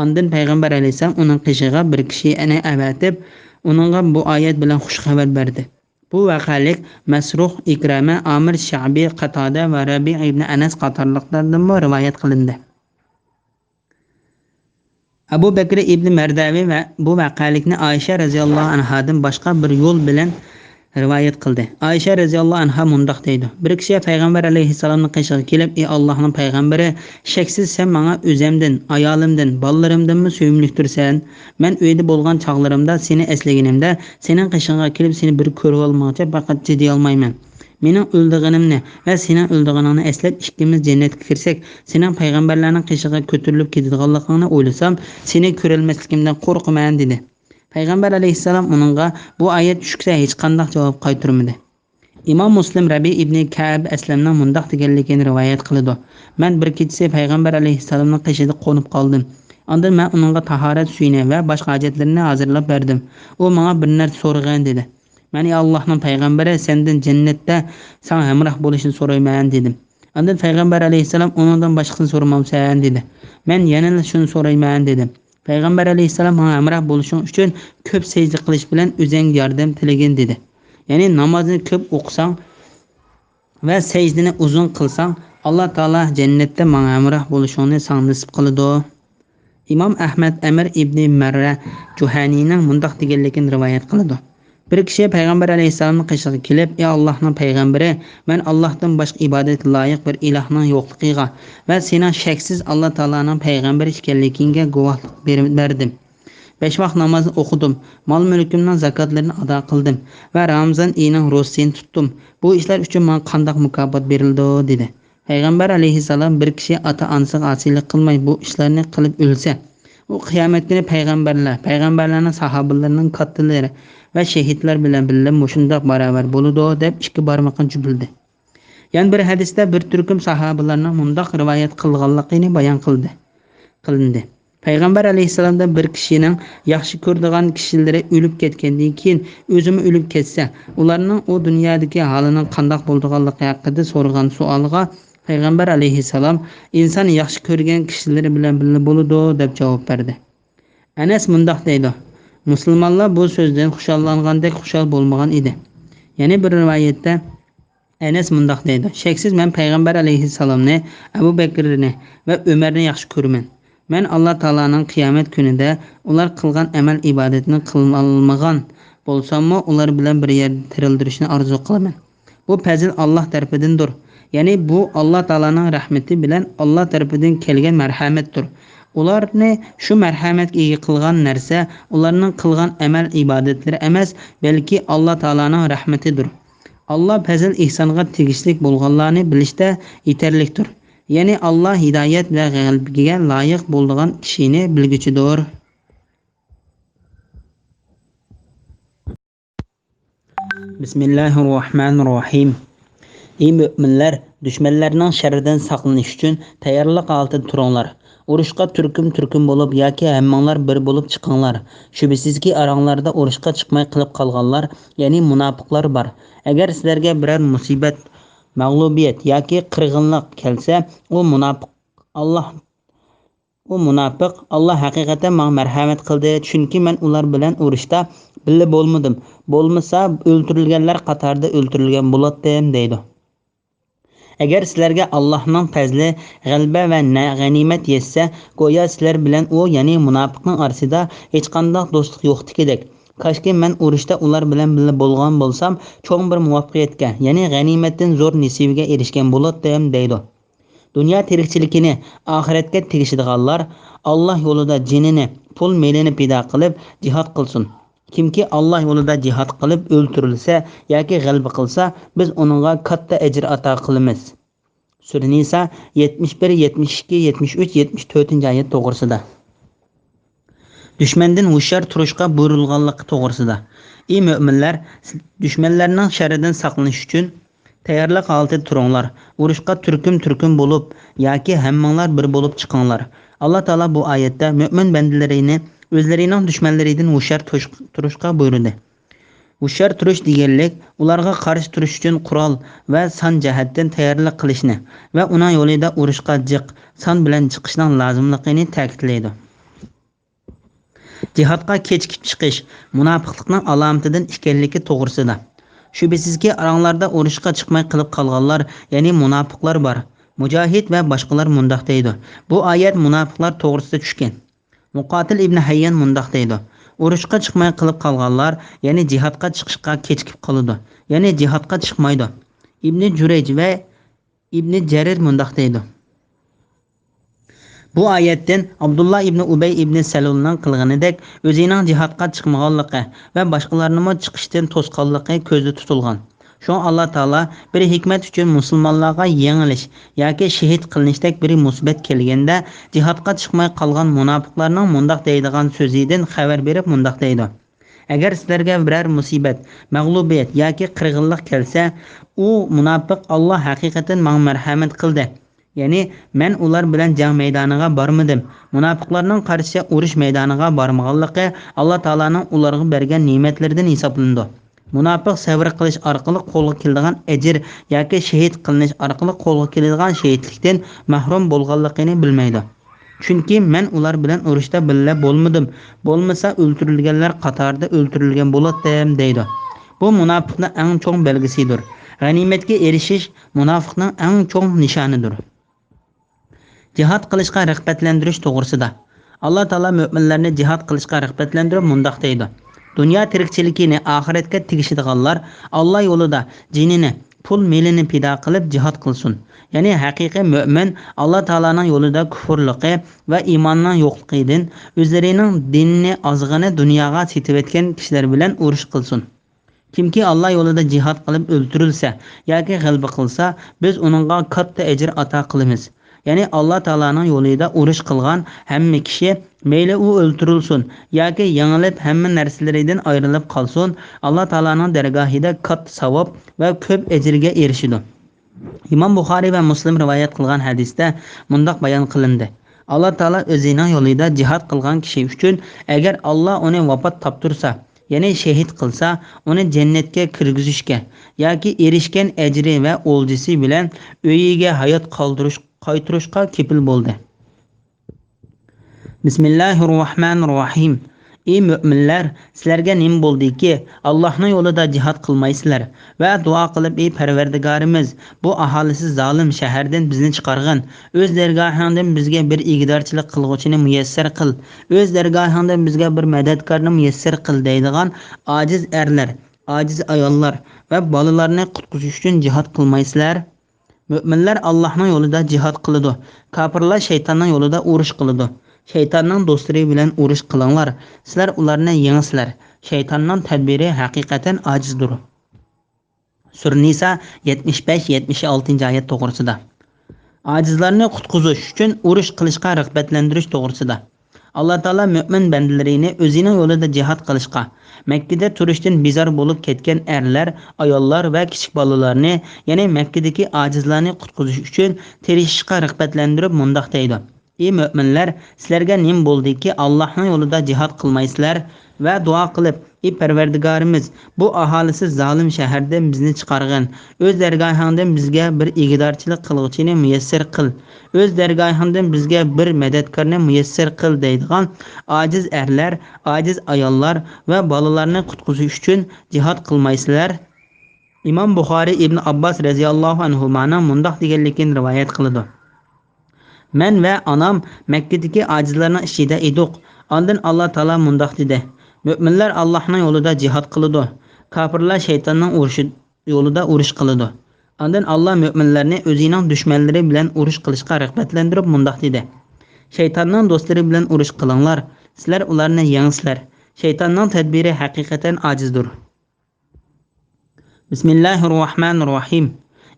ئاندىن پەيغەمبەر ئەلەيھىسسالام ئۇنىڭ قېشىغا بىر كىشىنى ئەۋەتىپ، ئۇنىڭغا بۇ ئايەت بىلەن خۇش خەۋەر بەردى. بۇ ۋەقەلىك مەسرۇق، ئىكرىمە، ئامىر شەئبى، قاتادە ۋە رەبىئ ئىبنى ئەنەس قاتارلىقلاردىنمۇ رىۋايەت قىلىندى. ئەبۇ بەكرى ئىبنى مەردەۋى ۋە بۇ ۋەقەلىكنى ئائىشە رەزىياللاھۇ ئەنھادىن باشقا بىر يول بىلەن رىۋايەت قىلدى. ئائىشە رەزىياللاھۇ ئەنھا مۇنداق دەيدۇ: بىر كىشى پەيغەمبەر ئەلەيھىسسالامنىڭ قېشىغا كېلىپ، ئى ئاللاھنىڭ پەيغەمبىرى، شەكسىز سەن ماڭا ئۆزەمدىن، ئايالىمدىن، بالىلىرىمدىنمۇ سۆيۈملۈكتۈرسەن. مەن ئۆيدە بولغان چاغلىرىمدا سېنى ئەسلىگىنىمدە، سېنىڭ قېشىڭغا كېلىپ سېنى بىر كۆرۈۋالمىغۇچە پەقەت چىدىيالمايمەن. مېنىڭ ئۆلىدىغىنىمنى ۋە سېنىڭ ئۆلىدىغىنىڭنى ئەسلەپ، ئىككىمىز جەننەتكە كىرسەك، سېنىڭ پەيغەمبەرلەرنىڭ قېشىغا كۆتۈرۈلۈپ كېتىدىغانلىقىڭنى ئويلىسام، سېنى كۆرەلمەسلىكىمدىن قورقىمەن، دېدى. پەيغەمبەر ئەلەيھىسسالام ئۇنىڭغا بۇ ئايەت چۈشكىچە ھېچقانداق جاۋاب قايتۇرمىدى. ئىمام مۇسلىم رەبىئ ئىبنى كەئب ئەسلەمنىڭ مۇنداق دېگەنلىكىنى رىۋايەت قىلىدۇ: مەن بىر كېچىسى پەيغەمبەر ئەلەيھىسسالامنىڭ قېشىدا قونۇپ قالدىم. ئاندىن مەن ئۇنىڭغا تاھارەت سۈيىنى ۋە باشقا ھاجەتلىرىنى ھازىرلاپ بەردىم. ئۇ ماڭا بىر نەرسە سورىغىن، دېدى. مەن: «ئى ئاللاھنىڭ پەيغەمبىرى، سەندىن جەننەتتە ساڭا ھەمراھ بولۇشنى سورايمەن» دېدىم. ئاندىن پەيغەمبەر ئەلەيھىسسالام: «ئۇنىڭدىن باشقىسىنى سورىمامسەن؟» دېدى. مەن يەنىلا: «شۇنى سورايمەن» دېدىم. پەيغەمبەر ئەلەيھىسسالام: «ماڭا ھەمراھ بولۇشۇڭ ئۈچۈن كۆپ سەجدە قىلىش بىلەن ئۆزۈڭگە ياردەم تىلىگىن» دېدى. يەنى نامازنى كۆپ ئوقۇساڭ ۋە سەجدىنى ئۇزۇن قىلساڭ، ئاللا تائالا جەننەتتە ماڭا ھەمراھ بولۇشۇڭنى ساڭا نېسىپ قىلىدۇ. ئىمام ئەھمەد ئەمىر ئىبنى مەررە جۇھەنىنىڭ مۇنداق دېگەنلىكىنى رىۋايەت قىلىدۇ: بىر كىشى پەيغەمبەر ئەلەيھىسسالامنىڭ قېشىغا كېلىپ، ئى ئاللاھنىڭ پەيغەمبىرى، مەن ئاللاھتىن باشقا ئىبادەتكە لايىق بىر ئىلاھنىڭ يوقلۇقىغا ۋە سېنىڭ شەكسىز ئاللا تائالانىڭ پەيغەمبىرى ئىكەنلىكىڭگە گۇۋاھلىق بېرىپ بەردىم. بەش ۋاق نامازنى ئوقۇدۇم، مال-مۈلكۈمنىڭ زاكاتلىرىنى ئادا قىلدىم ۋە رامىزان ئېيىنىڭ روزىسىنى تۇتتۇم. بۇ ئىشلار ئۈچۈن ماڭا قانداق مۇكاپات بېرىلىدۇ؟ دېدى. پەيغەمبەر ئەلەيھىسسالام: بىر كىشى ئاتا-ئانىسىغا ئاسىيلىق قىلماي بۇ ئىشلارنى قىلىپ ئۆلسە، ئۇ قىيامەت كۈنى پەيغەمبەرلەر، پەيغەمبەرلەرنىڭ ساھابىلىرىنىڭ كاتتىلىرى ۋە شېھىتلەر بىلەن بىللە مۇشۇنداق باراۋەر بولىدۇ، دەپ ئىككى بارمىقىنى جۈپلىدى. يەنە بىر ھەدىستە بىر تۈركۈم ساھابىلارنىڭ مۇنداق رىۋايەت قىلغانلىقىنى بايان قىلدى، قىلىندى. پەيغەمبەر ئەلەيھىسسالامدىن بىر كىشىنىڭ ياخشى كۆرىدىغان كىشىلىرى ئۆلۈپ كەتكەندىن كېيىن ئۆزىمۇ ئۆلۈپ كەتسە، ئۇلارنىڭ ئۇ دۇنيادىكى ھالىنىڭ قانداق بولىدىغانلىقى ھەققىدە سورىغان سوئالىغا پەيغەمبەر ئەلەيھىسسالام: ئىنسان ياخشى كۆرگەن كىشىلىرى بىلەن بىللە بولىدۇ، دەپ جاۋاب بەردى. ئەنەس مۇنداق دەيدۇ: مۇسۇلمانلار بۇ سۆزدىن خۇشاللانغاندەك خۇشال بولمىغان ئىدى. يەنە بىر رىۋايەتتە، ئەنەس مۇنداق دەيدۇ: شەكسىز مەن پەيغەمبەر ئەلەيھىسسالامنى، ئەبۇ بەكرىنى ۋە ئۆمەرنى ياخشى كۆرىمەن. مەن ئاللا تائالانىڭ قىيامەت كۈنىدە ئۇلار قىلغان ئەمەل ئىبادەتنى قىلالمىغان بولساممۇ، ئۇلار بىلەن بىر يەردە تىرىلدۈرۈشنى ئارزۇ قىلىمەن. بۇ پەزىل ئاللا تەرىپىدىندۇر. يەنى بۇ ئاللا تائالانىڭ رەھمىتى بىلەن ئاللا تەرىپىدىن كەلگەن مەرھەمەتتۇر. ئۇلارنى شۇ مەرھەمەتكە ئىگە قىلغان نەرسە ئۇلارنىڭ قىلغان ئەمەل ئىبادەتلىرى ئەمەس، بەلكى ئاللا تائالانىڭ رەھمىتىدۇر. ئاللا پەزىل ئېھسانغا تېگىشلىك بولغانلارنى بىلىشتە يېتەرلىكتۇر. يەنى ئاللا ھىدايەت ۋە غەلىبىگە لايىق بولىدىغان كىشىنى بىلگۈچىدۇر. بىسمىللاھىررەھمانىررەھىم. ئى مۆمىنلەر، دۈشمەنلەرنىڭ شەررىدىن ساقلىنىش ئۈچۈن تەييارلىق ھالىتىدە تۇرۇڭلار. ئۇرۇشقا تۈركۈم-تۈركۈم بولۇپ ياكى ھەممىڭلار بىر بولۇپ چىقىڭلار. شۈبھىسىزكى، ئاراڭلاردا ئۇرۇشقا چىقماي قېلىپ قالغانلار، يەنى مۇناپىقلار بار. ئەگەر سىلەرگە بىرەر مۇسىبەت، مەغلۇبىيەت ياكى قىرغىنلىق كەلسە، ئۇ مۇناپىق، ئاللاھ، ئۇ مۇناپىق، «ئاللاھ ھەقىقەتەن ماڭا مەرھەمەت قىلدى، چۈنكى مەن ئۇلار بىلەن ئۇرۇشتا بىللە بولمىدىم. بولمىسا، ئۆلتۈرۈلگەنلەر قاتارىدا ئۆلتۈرۈلگەن بولاتتىم» دەيدۇ. ئەگەر سىلەرگە ئاللاھنىڭ پەزلى، غەلىبە ۋە نە-، غەنىيمەت يەتسە، گويا سىلەر بىلەن ئۇ، يەنى مۇناپىقنىڭ ئارىسىدا ھېچقانداق دوستلۇق يوقتىكىدەك. «كاشكى مەن ئۇرۇشتا ئۇلار بىلەن بىللە بولغان بولسام، چوڭ بىر مۇۋەپپەقىيەتكە، يەنى غەنىيمەتتىن زور نېسىۋىگە ئېرىشكەن بولاتتىم» دەيدۇ. دۇنيا تىرىكچىلىكىنى ئاخىرەتكە تېگىشىدىغانلار ئاللاھ يولىدا جېنىنى، پۇل مېلىنى پىدا قىلىپ جىھاد قىلسۇن. كىمكى ئاللاھ يولىدا جىھاد قىلىپ ئۆلتۈرۈلسە ياكى غەلىبە قىلسا، بىز ئۇنىڭغا كاتتا ئەجىر ئاتا قىلىمىز. سۈرە نىسا يەتمىش بىر، يەتمىش ئىككى، يەتمىش ئۈچ، يەتمىش تۆتىنچى ئايەت توغرىسىدا. دۈشمەندىن ھوشيار تۇرۇشقا بۇيرۇلغانلىقى توغرىسىدا. ئى مۆمىنلەر، دۈشمەنلەرنىڭ شەررىدىن ساقلىنىش ئۈچۈن تەييارلىق ھالىتىدە تۇرۇڭلار. ئۇرۇشقا تۈركۈم-تۈركۈم بولۇپ ياكى ھەممىڭلار بىر بولۇپ چىقىڭلار. ئاللاھ تائالا بۇ ئايەتتە مۆمىن بەندىلىرىنى ئۆزلىرىنىڭ دۈشمەنلىرىدىن ھوشيار تۇرۇش-، تۇرۇشقا بۇيرۇدى. ھوشيار تۇرۇش دېگەنلىك، ئۇلارغا قارشى تۇرۇش ئۈچۈن قورال ۋە سان جەھەتتىن تەييارلىق قىلىشنى ۋە ئۇنىڭ يولىدا ئۇرۇشقا جىق سان بىلەن چىقىشنىڭ لازىملىقىنى تەكىتلەيدۇ. جىھادقا كېچىكىپ چىقىش مۇناپىقلىقنىڭ ئالامىتىدىن ئىكەنلىكى توغرىسىدا. شۈبھىسىزكى، ئاراڭلاردا ئۇرۇشقا چىقماي قېلىپ قالغانلار، يەنى مۇناپىقلار بار. مۇجاھىد ۋە باشقىلار مۇنداق دەيدۇ. بۇ ئايەت مۇناپىقلار توغرىسىدا چۈشكەن. مۇقاتىل ئىبنى ھەييان مۇنداق دەيدۇ: «ئۇرۇشقا چىقماي قېلىپ قالغانلار، يەنى جىھادقا چىقىشقا كېچىكىپ قالىدۇ، يەنى جىھادقا چىقمايدۇ.» ئىبنى جۇرەيج ۋە ئىبنى جەرىر مۇنداق دەيدۇ. بۇ ئايەتتىن ئابدۇللا ئىبنى ئۇبەي ئىبنى سەلۇلنىڭ قىلغىنىدەك ئۆزىنىڭ جىھادقا چىقمىغانلىقى ۋە باشقىلارنىمۇ چىقىشتىن توسقانلىقى كۆزدە تۇتۇلغان. شۇڭا ئاللا تائالا بىر ھېكمەت ئۈچۈن مۇسۇلمانلارغا يېڭىلىش ياكى شېھىت قىلىنىشتەك بىر مۇسىبەت كەلگەندە، جىھادقا چىقماي قالغان مۇناپىقلارنىڭ مۇنداق دەيدىغان سۆزىدىن خەۋەر بېرىپ مۇنداق دەيدۇ: «ئەگەر سىلەرگە بىرەر مۇسىبەت، مەغلۇبىيەت ياكى قىرغىنلىق كەلسە، ئۇ مۇناپىق، ئاللا ھەقىقەتەن ماڭا مەرھەمەت قىلدى، يەنى مەن ئۇلار بىلەن جەڭ مەيدانىغا بارمىدىم.» مۇناپىقلارنىڭ قارىسىچە ئۇرۇش مەيدانىغا بارمىغانلىقى ئاللا تائالانىڭ ئۇلارغا بەرگەن نېمەتلىرىدىن ھېسابلىنىدۇ. مۇناپىق سەۋر قىلىش ئارقىلىق قولغا كېلىدىغان ئەجىر ياكى شېھىت قىلىنىش ئارقىلىق قولغا كېلىدىغان شېھىتلىكتىن مەھرۇم بولغانلىقىنى بىلمەيدۇ. «چۈنكى مەن ئۇلار بىلەن ئۇرۇشتا بىللە بولمىدىم، بولمىسا ئۆلتۈرۈلگەنلەر قاتارىدا ئۆلتۈرۈلگەن بولاتتىم» دەيدۇ. بۇ مۇناپىقنىڭ ئەڭ چوڭ بەلگىسىدۇر. غەنىيمەتكە ئېرىشىش مۇناپىقنىڭ ئەڭ چوڭ نىشانىدۇر. جىھاد قىلىشقا رىغبەتلەندۈرۈش توغرىسىدا. ئاللا تائالا مۆمىنلەرنى جىھاد قىلىشقا رىغبەتلەندۈرۈپ مۇنداق دەيدۇ: «دۇنيا تىرىكچىلىكىنى ئاخىرەتكە تېگىشىدىغانلار ئاللا يولىدا جېنىنى، پۇل مېلىنى پىدا قىلىپ جىھاد قىلسۇن.» يەنى ھەقىقىي مۆمىن ئاللا تائالانىڭ يولىدا كۇفۇرلۇقى ۋە ئىماننىڭ يوقلۇقىدىن ئۆزلىرىنىڭ دىنىنى ئازغىنە دۇنياغا سېتىۋەتكەن كىشىلەر بىلەن ئۇرۇش قىلسۇن. كىمكى ئاللا يولىدا جىھاد قىلىپ ئۆلتۈرۈلسە ياكى غەلىبە قىلسا، بىز ئۇنىڭغا كاتتا ئەجىر ئاتا قىلىمىز. يەنى ئاللا تائالانىڭ يولىدا ئۇرۇش قىلغان ھەممە كىشى، مەيلى ئۇ ئۆلتۈرۈلسۇن ياكى يېڭىلىپ ھەممە نەرسىلىرىدىن ئايرىلىپ قالسۇن، ئاللا تائالانىڭ دەرگاھىدا كاتتا ساۋاب ۋە كۆپ ئەجىرگە ئېرىشىدۇ. ئىمام بۇخارىي ۋە مۇسلىم رىۋايەت قىلغان ھەدىستە مۇنداق بايان قىلىندى: «ئاللا تائالا ئۆزىنىڭ يولىدا جىھاد قىلغان كىشى ئۈچۈن، ئەگەر ئاللا ئۇنى ۋاپات تاپتۇرسا، يەنى شېھىت قىلسا، ئۇنى جەننەتكە كىرگۈزۈشكە ياكى ئېرىشكەن ئەجرى ۋە ئولجىسى بىلەن ئۆيىگە ھايات قالدۇرۇش، قايتۇرۇشقا كېپىل بولدى.» بىسمىللاھىررەھمانىررەھىم. ئى مۆمىنلەر، سىلەرگە نېمە بولدىكى، ئاللاھنىڭ يولىدا جىھاد قىلمايسىلەر ۋە دۇئا قىلىپ: «ئى پەرۋەردىگارىمىز، بۇ ئاھالىسى زالىم شەھەردىن بىزنى چىقارغىن، ئۆز دەرگاھىڭدىن بىزگە بىر ئىگىدارچىلىق قىلغۇچىنى مۇيەسسەر قىل، ئۆز دەرگاھىڭدىن بىزگە بىر مەدەتكارنى مۇيەسسەر قىل» دەيدىغان ئاجىز ئەرلەر، ئاجىز ئاياللار ۋە بالىلارنى قۇتقۇزۇش ئۈچۈن جىھاد قىلمايسىلەر؟ مۆمىنلەر ئاللاھنىڭ يولىدا جىھاد قىلىدۇ، كاپىرلار شەيتاننىڭ يولىدا ئۇرۇش قىلىدۇ. شەيتاننىڭ دوستلىرى بىلەن ئۇرۇش قىلىڭلار، سىلەر ئۇلارنى يېڭىسىلەر. شەيتاننىڭ تەدبىرى ھەقىقەتەن ئاجىزدۇر. سۈرە نىسا يەتمىش بەش، يەتمىش ئالتىنچى ئايەت توغرىسىدا. ئاجىزلارنى قۇتقۇزۇش ئۈچۈن ئۇرۇش قىلىشقا رىغبەتلەندۈرۈش توغرىسىدا. ئاللا تائالا مۆمىن بەندىلىرىنى ئۆزىنىڭ يولىدا جىھاد قىلىشقا، مەككىدە تۇرۇشتىن بىزار بولۇپ كەتكەن ئەرلەر، ئاياللار ۋە كىچىك بالىلارنى، يەنى مەككىدىكى ئاجىزلارنى قۇتقۇزۇش ئۈچۈن تىرىشىشقا رىغبەتلەندۈرۈپ مۇنداق دەيدۇ: ئى مۆمىنلەر، سىلەرگە نېمە بولدىكى، ئاللاھنىڭ يولىدا جىھاد قىلمايسىلەر؟ ۋە دۇئا قىلىپ، ئى پەرۋەردىگارىمىز، بۇ ئاھالىسىز زالىم شەھەردىن بىزنى چىقارغىن، ئۆز دەرگاھىڭدىن بىزگە بىر ئىگىدارچىلىق قىلغۇچىنى مۇيەسسەر قىل، ئۆز دەرگاھىڭدىن بىزگە بىر مەدەتكارنى مۇيەسسەر قىل دەيدىغان ئاجىز ئەرلەر، ئاجىز ئاياللار ۋە بالىلارنى قۇتقۇزۇش ئۈچۈن جىھاد قىلمايسىلەر؟ ئىمام بۇخارىي ئىبن ئابباس رەزىياللاھۇ ئەنھۇمانىڭ مۇنداق دېگەنلىكىنى رىۋايەت قىلىدۇ: مەن ۋە ئانام مەككىدىكى ئاجىزلارنىڭ ئىچىدە ئىدۇق. ئاندىن ئاللا تائالا مۇنداق دېدى: مۆمىنلەر ئاللاھنىڭ يولىدا جىھاد قىلىدۇ. كاپىرلار شەيتاننىڭ ئۇرۇشى، يولىدا ئۇرۇش قىلىدۇ. ئاندىن ئاللا مۆمىنلەرنى ئۆزىنىڭ دۈشمەنلىرى بىلەن ئۇرۇش قىلىشقا رىغبەتلەندۈرۈپ مۇنداق دېدى: شەيتاننىڭ دوستلىرى بىلەن ئۇرۇش قىلىڭلار، سىلەر ئۇلارنى يېڭىسىلەر. شەيتاننىڭ تەدبىرى ھەقىقەتەن ئاجىزدۇر. بىسمىللاھىررەھمانىررەھىم.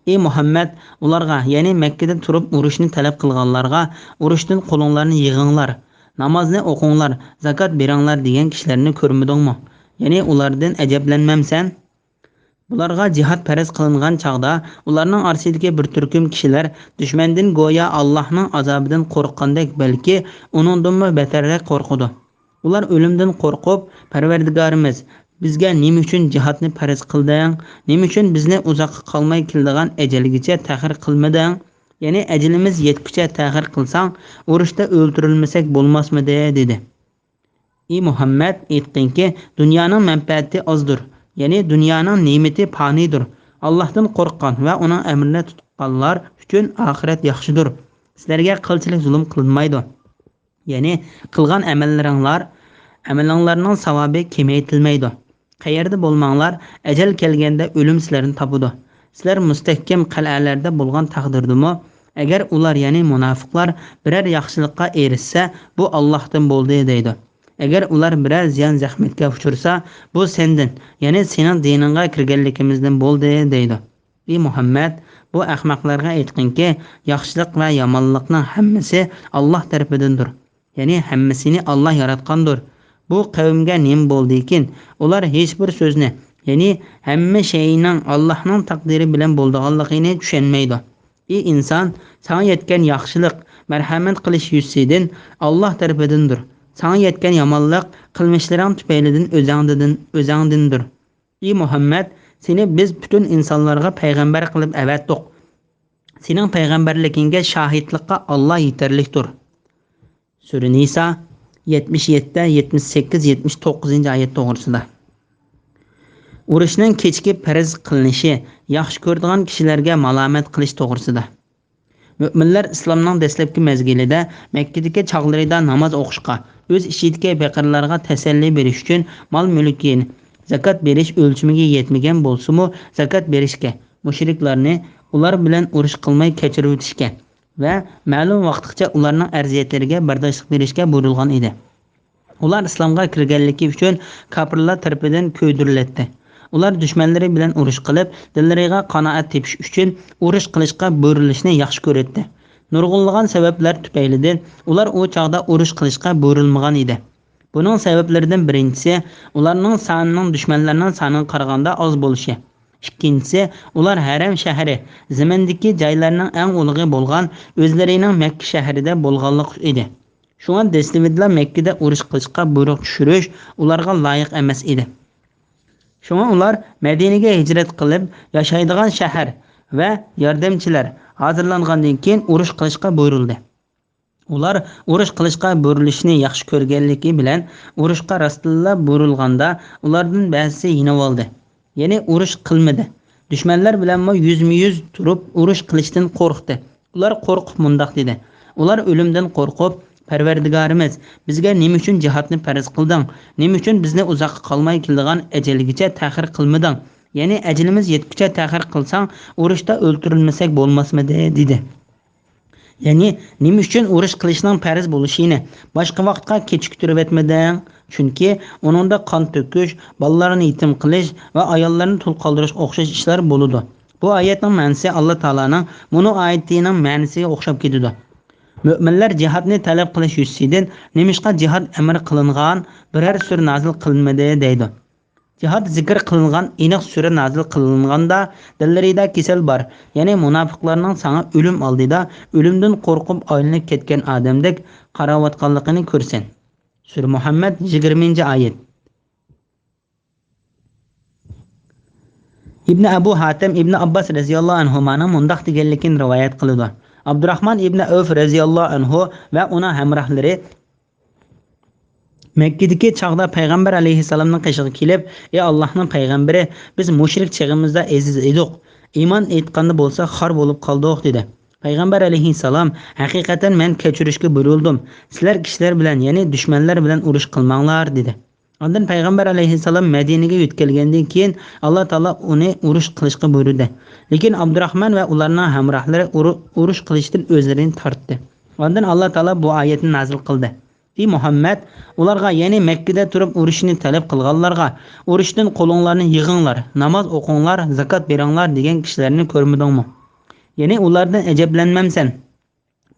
ئى مۇھەممەد، ئۇلارغا، يەنى مەككىدە تۇرۇپ ئۇرۇشنى تەلەپ قىلغانلارغا، ئۇرۇشتىن قولۇڭلارنى يىغىڭلار، نامازنى ئوقۇڭلار، زاكات بېرىڭلار دېگەن كىشىلەرنى كۆرمىدىڭمۇ؟ يەنى ئۇلاردىن ئەجەبلەنمەمسەن؟ بۇلارغا جىھاد پەرز قىلىنغان چاغدا، ئۇلارنىڭ ئارىسىدىكى بىر تۈركۈم كىشىلەر دۈشمەندىن گويا ئاللاھنىڭ ئازابىدىن قورققاندەك، بەلكى ئۇنىڭدىنمۇ بەتەررەك قورقىدۇ. ئۇلار ئۆلۈمدىن قورقۇپ، پەرۋەردىگارىمىز، بىزگە نېمە ئۈچۈن جىھادنى پەرز قىلدىڭ؟ نېمە ئۈچۈن بىزنى ئۇزاققا قالماي كېلىدىغان ئەجەلگىچە تەخىر قىلمىدىڭ؟ يەنى ئەجىلىمىز يەتكۈچە تەخىر قىلساڭ، ئۇرۇشتا ئۆلتۈرۈلمىسەك بولماسمىدى؟ دېدى. ئى مۇھەممەد، ئېيتقىنكى، دۇنيانىڭ مەنپەئەتى ئازدۇر، يەنى دۇنيانىڭ نېمىتى پانىيدۇر. ئاللاھتىن قورققان ۋە ئۇنىڭ ئەمرىنى تۇتقانلار ئۈچۈن ئاخىرەت ياخشىدۇر. سىلەرگە قىلچىلىك زۇلۇم قىلىنمايدۇ. يەنى قىلغان ئەمەللىرىڭلار، ئەمىلىڭلارنىڭ ساۋابى كېمەيتىلمەيدۇ. قەيەردە بولماڭلار، ئەجەل كەلگەندە ئۆلۈم سىلەرنى تاپىدۇ. سىلەر مۇستەھكەم قەلئەلەردە بولغان تەقدىردىمۇ، ئەگەر ئۇلار، يەنى مۇناپىقلار، بىرەر ياخشىلىققا ئېرىشسە، بۇ ئاللاھتىن بولدى دەيدۇ. ئەگەر ئۇلار بىرەر زىيان-زەخمەتكە ئۇچرىسا، بۇ سەندىن، يەنى سېنىڭ دىنىڭغا كىرگەنلىكىمىزدىن بولدى دەيدۇ. ئى مۇھەممەد، بۇ ئەخمەقلەرگە ئېيتقىنكى، ياخشىلىق ۋە يامانلىقنىڭ ھەممىسى ئاللاھ تەرىپىدىندۇر. يەنى ھەممىسىنى ئاللاھ ياراتقاندۇر. بۇ قەۋمگە نېمە بولدىكىن؟ ئۇلار ھېچبىر سۆزنى، يەنى ھەممە شەيئىنىڭ ئاللاھنىڭ تەقدىرى بىلەن بولىدىغانلىقىنى چۈشەنمەيدۇ. ئى ئىنسان، ساڭا يەتكەن ياخشىلىق مەرھەمەت قىلىش يۈزىسىدىن ئاللاھ تەرىپىدىندۇر. ساڭا يەتكەن يامانلىق قىلمىشلىرىڭ تۈپەيلىدىن ئۆزەڭدىن، ئۆزەڭدىندۇر. ئى مۇھەممەد، سېنى بىز پۈتۈن ئىنسانلارغا پەيغەمبەر قىلىپ ئەۋەتتۇق. سېنىڭ پەيغەمبەرلىكىڭگە شاھىتلىققا ئاللاھ يېتەرلىكتۇر. سۈرە نىسا، يەتمىش يەتتە، يەتمىش سەككىز، يەتمىش توققۇزىنچى ئايەت توغرىسىدا. ئۇرۇشنىڭ كېچىكىپ پەرز قىلىنىشى، ياخشى كۆرىدىغان كىشىلەرگە مالامەت قىلىش توغرىسىدا. مۆمىنلەر ئىسلامنىڭ دەسلەپكى مەزگىلىدە مەككىدىكى چاغلىرىدا ناماز ئوقۇشقا، ئۆز ئىچىدىكى پېقىرلارغا تەسەللى بېرىش ئۈچۈن مال-مۈلكىنى، زاكات بېرىش ئۆلچىمىگە يەتمىگەن بولسىمۇ، زاكات بېرىشكە، مۇشرىكلارنى ئۇلار بىلەن ئۇرۇش قىلماي كەچۈرۈۋېتىشكە ۋە مەلۇم ۋاقىتقىچە ئۇلارنىڭ ئەرزىيەتلىرىگە بەرداشلىق بېرىشكە بۇيرۇلغان ئىدى. ئۇلار ئىسلامغا كىرگەنلىكى ئۈچۈن كاپىرلار تەرىپىدىن كۆيدۈرۈلەتتى. ئۇلار دۈشمەنلىرى بىلەن ئۇرۇش قىلىپ، دىللىرىغا قانائەت تېپىش ئۈچۈن ئۇرۇش قىلىشقا بۇيرۇلۇشنى ياخشى كۆرەتتى. نۇرغۇنلىغان سەۋەبلەر تۈپەيلىدىن ئۇلار ئۇ چاغدا ئۇرۇش قىلىشقا بۇيرۇلمىغان ئىدى. بۇنىڭ سەۋەبلىرىدىن بىرىنچىسى، ئۇلارنىڭ سانىنىڭ دۈشمەنلەرنىڭ سانىغا قارىغاندا ئاز بولۇشى. ئىككىنچىسى، ئۇلار ھەرەم شەھىرى، زېمىندىكى جايلارنىڭ ئەڭ ئۇلۇغى بولغان ئۆزلىرىنىڭ مەككە شەھىرىدە بولغانلىقى ئىدى. شۇڭا دەسلىۋىدىلا مەككىدە ئۇرۇش قىلىشقا بۇيرۇق چۈشۈرۈش ئۇلارغا لايىق ئەمەس ئىدى. شۇڭا ئۇلار مەدىنىگە ھىجرەت قىلىپ، ياشايدىغان شەھەر ۋە ياردەمچىلەر ھازىرلانغاندىن كېيىن ئۇرۇش قىلىشقا بۇيرۇلدى. ئۇلار ئۇرۇش قىلىشقا بۇيرۇلۇشنى ياخشى كۆرگەنلىكى بىلەن، ئۇرۇشقا راستتىنلا بۇيرۇلغاندا، ئۇلاردىن بەزىسى يېنىۋالدى. يەنى ئۇرۇش قىلمىدى. دۈشمەنلەر بىلەنمۇ يۈزمۇ يۈز تۇرۇپ ئۇرۇش قىلىشتىن قورقتى. ئۇلار قورقۇپ مۇنداق دېدى. ئۇلار ئۆلۈمدىن قورقۇپ، پەرۋەردىگارىمىز، بىزگە نېمە ئۈچۈن جىھادنى پەرز قىلدىڭ؟ نېمە ئۈچۈن بىزنى ئۇزاققا قالماي كېلىدىغان ئەجەلگىچە تەخىر قىلمىدىڭ؟ يەنى ئەجىلىمىز يەتكۈچە تەخىر قىلساڭ، ئۇرۇشتا ئۆلتۈرۈلمىسەك بولماسمىدى؟ دېدى. يەنى نېمە ئۈچۈن ئۇرۇش قىلىشنىڭ پەرز بولۇشىنى باشقا ۋاقىتقا كېچىكتۈرۈۋەتمىدىڭ؟ چۈنكى ئۇنىڭدا قان تۆكۈش، بالىلارنى يېتىم قىلىش ۋە ئاياللارنى تۇل قالدۇرۇشقا ئوخشاش ئىشلار بولىدۇ. بۇ ئايەتنىڭ مەنىسى ئاللا تائالانىڭ مۇنۇ ئايىتىنىڭ مەنىسىگە ئوخشاپ كېتىدۇ. مۆمىنلەر جىھادنى تەلەپ قىلىش يۈزىسىدىن نېمىشقا جىھاد ئەمر قىلىنغان بىرەر سۈرە نازىل قىلىنمىدى دەيدۇ. جىھاد زىكىر قىلىنغان ئېنىق سۈرە نازىل قىلىنغاندا دىللىرىدا كېسەل بار، يەنى مۇناپىقلارنىڭ ساڭا ئۆلۈم ئالدىدا ئۆلۈمدىن قورقۇپ ئايلىنىپ كەتكەن ئادەمدەك قاراۋاتقانلىقىنى كۆرىسەن. سۈرە مۇھەممەد، يىگىرمىنچى ئايەت. ئىبنى ئەبۇ ھاتەم ئىبنى ئابباس رەزىياللاھۇ ئەنھۇمانىڭ مۇنداق دېگەنلىكىنى رىۋايەت قىلىدۇ. ئابدۇراخمان ئىبنى ئەۋف رەزىياللاھۇ ئەنھۇ ۋە ئۇنىڭ ھەمراھلىرى مەككىدىكى چاغدا پەيغەمبەر ئەلەيھىسسالامنىڭ قېشىغا كېلىپ، ئى ئاللاھنىڭ پەيغەمبىرى، بىز مۇشرىك چېغىمىزدا ئەزىز ئىدۇق، ئىمان ئېيتقاندا بولسا خار بولۇپ قالدۇق، دېدى. پەيغەمبەر ئەلەيھىسسالام، ھەقىقەتەن مەن كەچۈرۈشكە بۇيرۇلدۇم، سىلەر كىشىلەر بىلەن، يەنى دۈشمەنلەر بىلەن ئۇرۇش قىلماڭلار، دېدى. ئاندىن پەيغەمبەر ئەلەيھىسسالام مەدىنىگە يۆتكەلگەندىن كېيىن، ئاللا تائالا ئۇنى ئۇرۇش قىلىشقا بۇيرۇدى. لېكىن ئابدۇراخمان ۋە ئۇلارنىڭ ھەمراھلىرى ئۇرۇ-، ئۇرۇش قىلىشتىن ئۆزلىرىنى تارتتى. ئاندىن ئاللا تائالا بۇ ئايەتنى نازىل قىلدى. ئى مۇھەممەد، ئۇلارغا، يەنى مەككىدە تۇرۇپ ئۇرۇشنى تەلەپ قىلغانلارغا، ئۇرۇشتىن قولۇڭلارنى يىغىڭلار، ناماز ئوقۇڭلار، زاكات بېرىڭلار دېگەن كىشىلەرنى كۆرمىدىڭمۇ؟ يەنى ئۇلاردىن ئەجەبلەنمەمسەن؟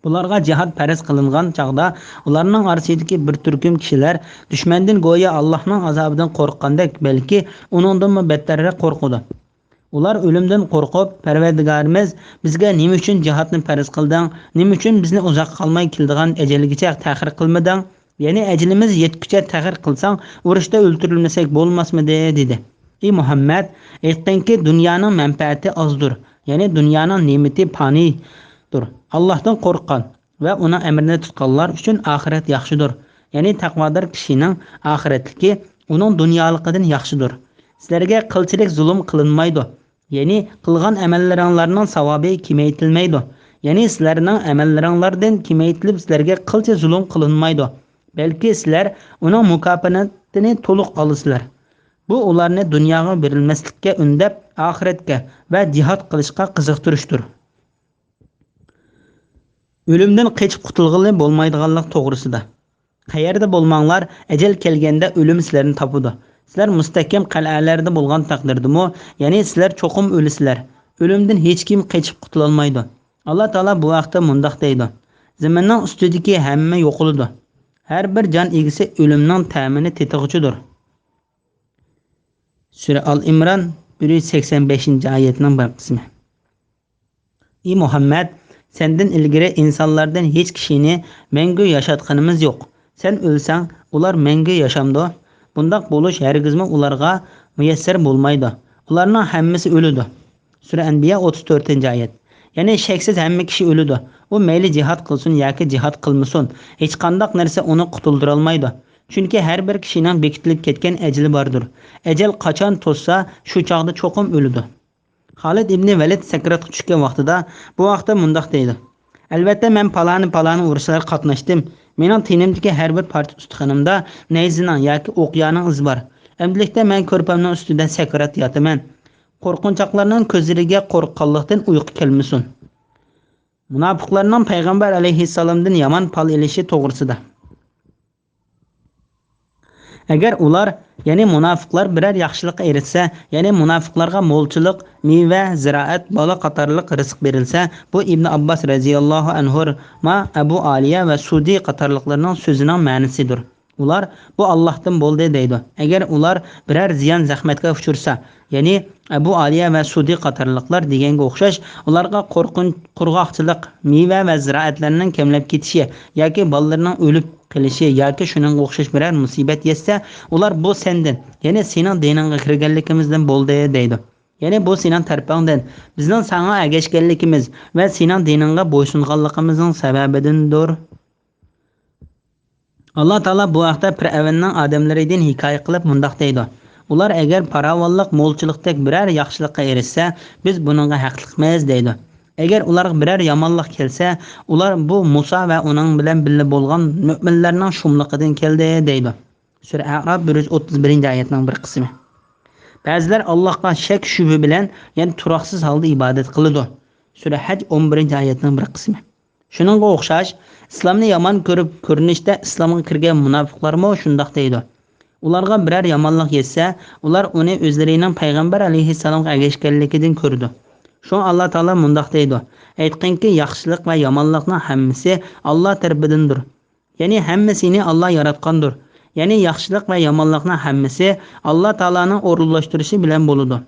بۇلارغا جىھاد پەرز قىلىنغان چاغدا ئۇلارنىڭ ئارىسىدىكى بىر تۈركۈم كىشىلەر دۈشمەندىن گويا ئاللاھنىڭ ئازابىدىن قورققاندەك، بەلكى ئۇنىڭدىنمۇ بەتتەررەك قورقىدۇ. ئۇلار ئۆلۈمدىن قورقۇپ، پەرۋەردىگارىمىز، بىزگە نېمە ئۈچۈن جىھادنى پەرز قىلدىڭ؟ نېمە ئۈچۈن بىزنى ئۇزاققا قالماي كېلىدىغان ئەجەلگىچە تەخىر قىلمىدىڭ؟ يەنى ئەجىلىمىز يەتكۈچە تەخىر قىلساڭ، ئۇرۇشتا ئۆلتۈرۈلمىسەك بولماسمىدى؟ دېدى. ئى مۇھەممەد، ئېيتقىنكى، دۇنيانىڭ مەنپەئەتى ئازدۇر، يەنى دۇنيانىڭ نېمىتى پانىيدۇر. ئاللاھتىن قورققان ۋە ئۇنىڭ ئەمرىنى تۇتقانلار ئۈچۈن ئاخىرەت ياخشىدۇر. يەنى تەقۋادار كىشىنىڭ ئاخىرەتلىكى ئۇنىڭ دۇنيالىقىدىن ياخشىدۇر. سىلەرگە قىلچىلىك زۇلۇم قىلىنمايدۇ. يەنى قىلغان ئەمەللىرىڭلارنىڭ ساۋابى كېمەيتىلمەيدۇ. يەنى سىلەرنىڭ ئەمەللىرىڭلاردىن كېمەيتىلىپ سىلەرگە قىلچە زۇلۇم قىلىنمايدۇ. بەلكى سىلەر ئۇنىڭ مۇكاپاتىنى تولۇق ئالىسىلەر. بۇ ئۇلارنى دۇنياغا بېرىلمەسلىككە ئۈندەپ، ئاخىرەتكە ۋە جىھاد قىلىشقا قىزىقتۇرۇشتۇر. ئۆلۈمدىن قېچىپ قۇتۇلغىلى بولمايدىغانلىق توغرىسىدا. قەيەردە بولماڭلار، ئەجەل كەلگەندە ئۆلۈم سىلەرنى تاپىدۇ. سىلەر مۇستەھكەم قەلئەلەردە بولغان تەقدىردىمۇ، يەنى سىلەر چوقۇم ئۆلىسىلەر. ئۆلۈمدىن ھېچكىم قېچىپ قۇتۇلالمايدۇ. ئاللا تائالا بۇ ھەقتە مۇنداق دەيدۇ: زېمىننىڭ ئۈستىدىكى ھەممە يوقىلىدۇ. ھەر بىر جان ئىگىسى ئۆلۈمنىڭ تەمىنى تېتىغۇچىدۇر. سۈرە ئال ئىمران، بىر يۈز سەكسەن بەشىنچى ئايەتنىڭ بىر قىسمى. ئى مۇھەممەد، سەندىن ئىلگىرى ئىنسانلاردىن ھېچ كىشىنى مەڭگۈ ياشاتقىنىمىز يوق. سەن ئۆلسەڭ، ئۇلار مەڭگۈ ياشامدۇ؟ بۇنداق بولۇش ھەرگىزمۇ ئۇلارغا مۇيەسسەر بولمايدۇ. ئۇلارنىڭ ھەممىسى ئۆلىدۇ. سۈرە ئەنبىيا، ئوتتۇز تۆتىنچى ئايەت. يەنى شەكسىز ھەممە كىشى ئۆلىدۇ. ئۇ مەيلى جىھاد قىلسۇن ياكى جىھاد قىلمىسۇن، ھېچقانداق نەرسە ئۇنى قۇتۇلدۇرالمايدۇ. چۈنكى ھەر بىر كىشىنىڭ بېكىتىلىپ كەتكەن ئەجىلى باردۇر. ئەجەل قاچان توشسا، شۇ چاغدا چوقۇم ئۆلىدۇ. خالىد ئىبنى ۋەلىد سەكراتقا چۈشكەن ۋاقتىدا بۇ ھەقتە مۇنداق دەيدۇ: ئەلۋەتتە، مەن پالانى-پالانى ئۇرۇشلارغا قاتناشتىم. مېنىڭ تېنىمدىكى ھەر بىر پارچە ئۇستىخىنىمدا نەيزىنىڭ ياكى ئوقيانىڭ ئىزى بار. ئەمدىلىكتە مەن كۆرپەمنىڭ ئۈستىدە سەكرات ياتىمەن. قورقۇنچاقلارنىڭ كۆزلىرىگە قورققانلىقتىن ئۇيقۇ كەلمىسۇن. مۇناپىقلارنىڭ پەيغەمبەر ئەلەيھىسسالامدىن يامان پال ئېلىشى توغرىسىدا. ئەگەر ئۇلار، يەنى مۇناپىقلار بىرەر ياخشىلىققا ئېرىشسە، يەنى مۇناپىقلارغا مولچىلىق، مېۋە، زىرائەت، بالا قاتارلىق رىزىق بېرىلسە، بۇ ئىبنى ئابباس رەزىياللاھۇ ئەنھۇما، ئەبۇ ئالىيە ۋە سۇدى قاتارلىقلارنىڭ سۆزىنىڭ مەنىسىدۇر. ئۇلار، بۇ ئاللاھتىن بولدى، دەيدۇ. ئەگەر ئۇلار بىرەر زىيان زەخمەتكە ئۇچرىسا، يەنى ئەبۇ ئالىيە ۋە سۇدى قاتارلىقلار دېگەنگە ئوخشاش، ئۇلارغا قورقۇن-، قۇرغاقچىلىق، مېۋە ۋە زىرائەتلەرنىڭ كەملەپ كېتىشى ياكى بالىلىرىنىڭ ئۆلۈپ قېلىشى ياكى شۇنىڭغا ئوخشاش بىرەر مۇسىبەت يەتسە، ئۇلار، بۇ سەندىن، يەنى سېنىڭ دىنىڭغا كىرگەنلىكىمىزدىن بولدى، دەيدۇ. يەنى بۇ سېنىڭ تەرىپىڭدىن، بىزنىڭ ساڭا ئەگەشكەنلىكىمىز ۋە سېنىڭ دىنىڭغا بويسۇنغانلىقىمىزنىڭ سەۋەبىدىندۇر. ئاللا تائالا بۇ ھەقتە پىرئەۋننىڭ ئادەملىرىدىن ھېكايە قىلىپ مۇنداق دەيدۇ: ئۇلار ئەگەر پاراۋانلىق، مولچىلىقتەك بىرەر ياخشىلىققا ئېرىشسە، بىز بۇنىڭغا ھەقلىقمىز، دەيدۇ. ئەگەر ئۇلارغا بىرەر يامانلىق كەلسە، ئۇلار، بۇ مۇسا ۋە ئۇنىڭ بىلەن بىللە بولغان مۆمىنلەرنىڭ شۇملۇقىدىن كەلدى، دەيدۇ. سۈرە ئەئراپ، بىر يۈز ئوتتۇز بىرىنچى ئايەتنىڭ بىر قىسمى. بەزىلەر ئاللاھقا شەك-شۈبھە بىلەن، يەنى تۇراقسىز ھالدا ئىبادەت قىلىدۇ. سۈرە ھەج، ئون بىرىنچى ئايەتنىڭ بىر قىسمى. شۇنىڭغا ئوخشاش، ئىسلامنى يامان كۆرۈپ، كۆرۈنۈشتە ئىسلامغا كىرگەن مۇناپىقلارمۇ شۇنداق دەيدۇ. ئۇلارغا بىرەر يامانلىق يەتسە، ئۇلار ئۇنى ئۆزلىرىنىڭ پەيغەمبەر ئەلەيھىسسالامغا ئەگەشكەنلىكىدىن كۆرىدۇ. شۇڭا ئاللا تائالا مۇنداق دەيدۇ: «ئېيتقىنكى، ياخشىلىق ۋە يامانلىقنىڭ ھەممىسى ئاللا تەرىپىدىندۇر.» يەنى ھەممىسىنى ئاللا ياراتقاندۇر. يەنى ياخشىلىق ۋە يامانلىقنىڭ ھەممىسى ئاللا تائالانىڭ ئورۇنلاشتۇرۇشى بىلەن بولىدۇ.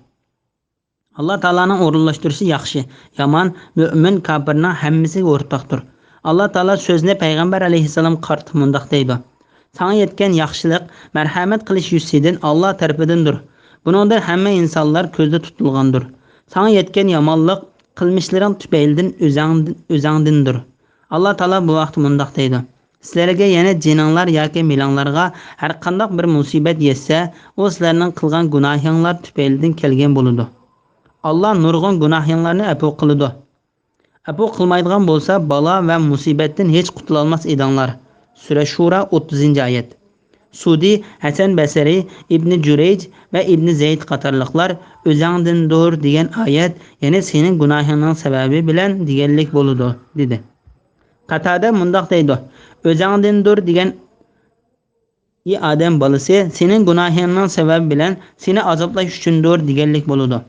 ئاللا تائالانىڭ ئورۇنلاشتۇرۇشى ياخشى، يامان، مۆمىن، كاپىرنىڭ ھەممىسىگە ئورتاقتۇر. ئاللا تائالا سۆزنى پەيغەمبەر ئەلەيھىسسالامغا قارىتىپ مۇنداق دەيدۇ: «ساڭا يەتكەن ياخشىلىق، مەرھەمەت قىلىش يۈزىسىدىن ئاللا تەرىپىدىندۇر. بۇنىڭدىن ھەممە ئىنسانلار كۆزدە تۇتۇلغاندۇر. ساڭا يەتكەن يامانلىق، قىلمىشلىرىڭ تۈپەيلىدىن ئۆزەڭ-، ئۆزەڭدىندۇر.» ئاللا تائالا بۇ ھەقتە مۇنداق دەيدۇ: «سىلەرگە يەنە جېنىڭلار ياكى مېلىڭلارغا ھەرقانداق بىر مۇسىبەت يەتسە، ئۇ سىلەرنىڭ قىلغان گۇناھىڭلار تۈپەيلىدىن كەلگەن بولىدۇ. ئاللا نۇرغۇن گۇناھىڭلارنى ئەپۇ قىلىدۇ. ئەپۇ قىلمايدىغان بولسا، بالا ۋە مۇسىبەتتىن ھېچ قۇتۇلالماس ئىدىڭلار.» سۈرە شۇرا، ئوتتۇزىنچى ئايەت. سۇدى، ھەسەن بەسرى، ئىبنى جۈرەيج ۋە ئىبنى زەيد قاتارلىقلار «ئۆزەڭدىندۇر» دېگەن ئايەت، يەنى «سېنىڭ گۇناھىڭنىڭ سەۋەبى بىلەن» دېگەنلىك بولىدۇ، دېدى. قاتادە مۇنداق دەيدۇ: «ئۆزەڭدىندۇر» دېگەن، ئى ئادەم بالىسى، «سېنىڭ گۇناھىڭنىڭ سەۋەبى بىلەن سېنى ئازابلاش ئۈچۈندۇر» دېگەنلىك بولىدۇ.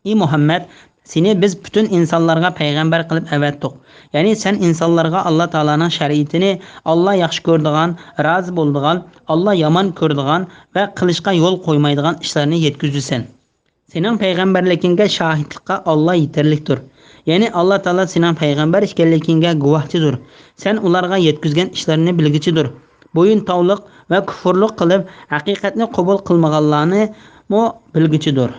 ئى مۇھەممەد، سېنى بىز پۈتۈن ئىنسانلارغا پەيغەمبەر قىلىپ ئەۋەتتۇق. يەنى سەن ئىنسانلارغا ئاللا تائالانىڭ شەرىئىتىنى، ئاللا ياخشى كۆرىدىغان، رازى بولىدىغان، ئاللا يامان كۆرىدىغان ۋە قىلىشقا يول قويمايدىغان ئىشلارنى يەتكۈزىسەن. سېنىڭ پەيغەمبەرلىكىڭگە شاھىتلىققا ئاللا يېتەرلىكتۇر. يەنى ئاللا تائالا سېنىڭ پەيغەمبەر ئىكەنلىكىڭگە گۇۋاھچىدۇر. سەن ئۇلارغا يەتكۈزگەن ئىشلارنى بىلگۈچىدۇر. بويۇنتاۋلىق ۋە كۇفۇرلۇق قىلىپ، ھەقىقەتنى قوبۇل قىلمىغانلارنىمۇ بىلگۈچىدۇر.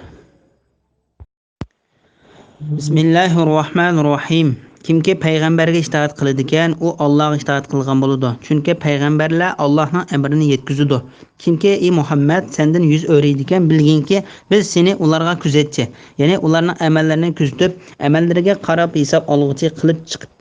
بىسمىللاھىررەھمانىررەھىم. كىمكى پەيغەمبەرگە ئىتائەت قىلىدىكەن، ئۇ ئاللاغا ئىتائەت قىلغان بولىدۇ. چۈنكى پەيغەمبەرلەر ئاللاھنىڭ ئەمرىنى يەتكۈزىدۇ. كىمكى، ئى مۇھەممەد، سەندىن يۈز ئۆرۈيدىكەن، بىلگىنكى، بىز سېنى ئۇلارغا كۆزەتچى، يەنى ئۇلارنىڭ ئەمەللىرىنى كۆزىتىپ، ئەمەللىرىگە قاراپ ھېساب ئالغۇچى قىلىپ چىقىپ،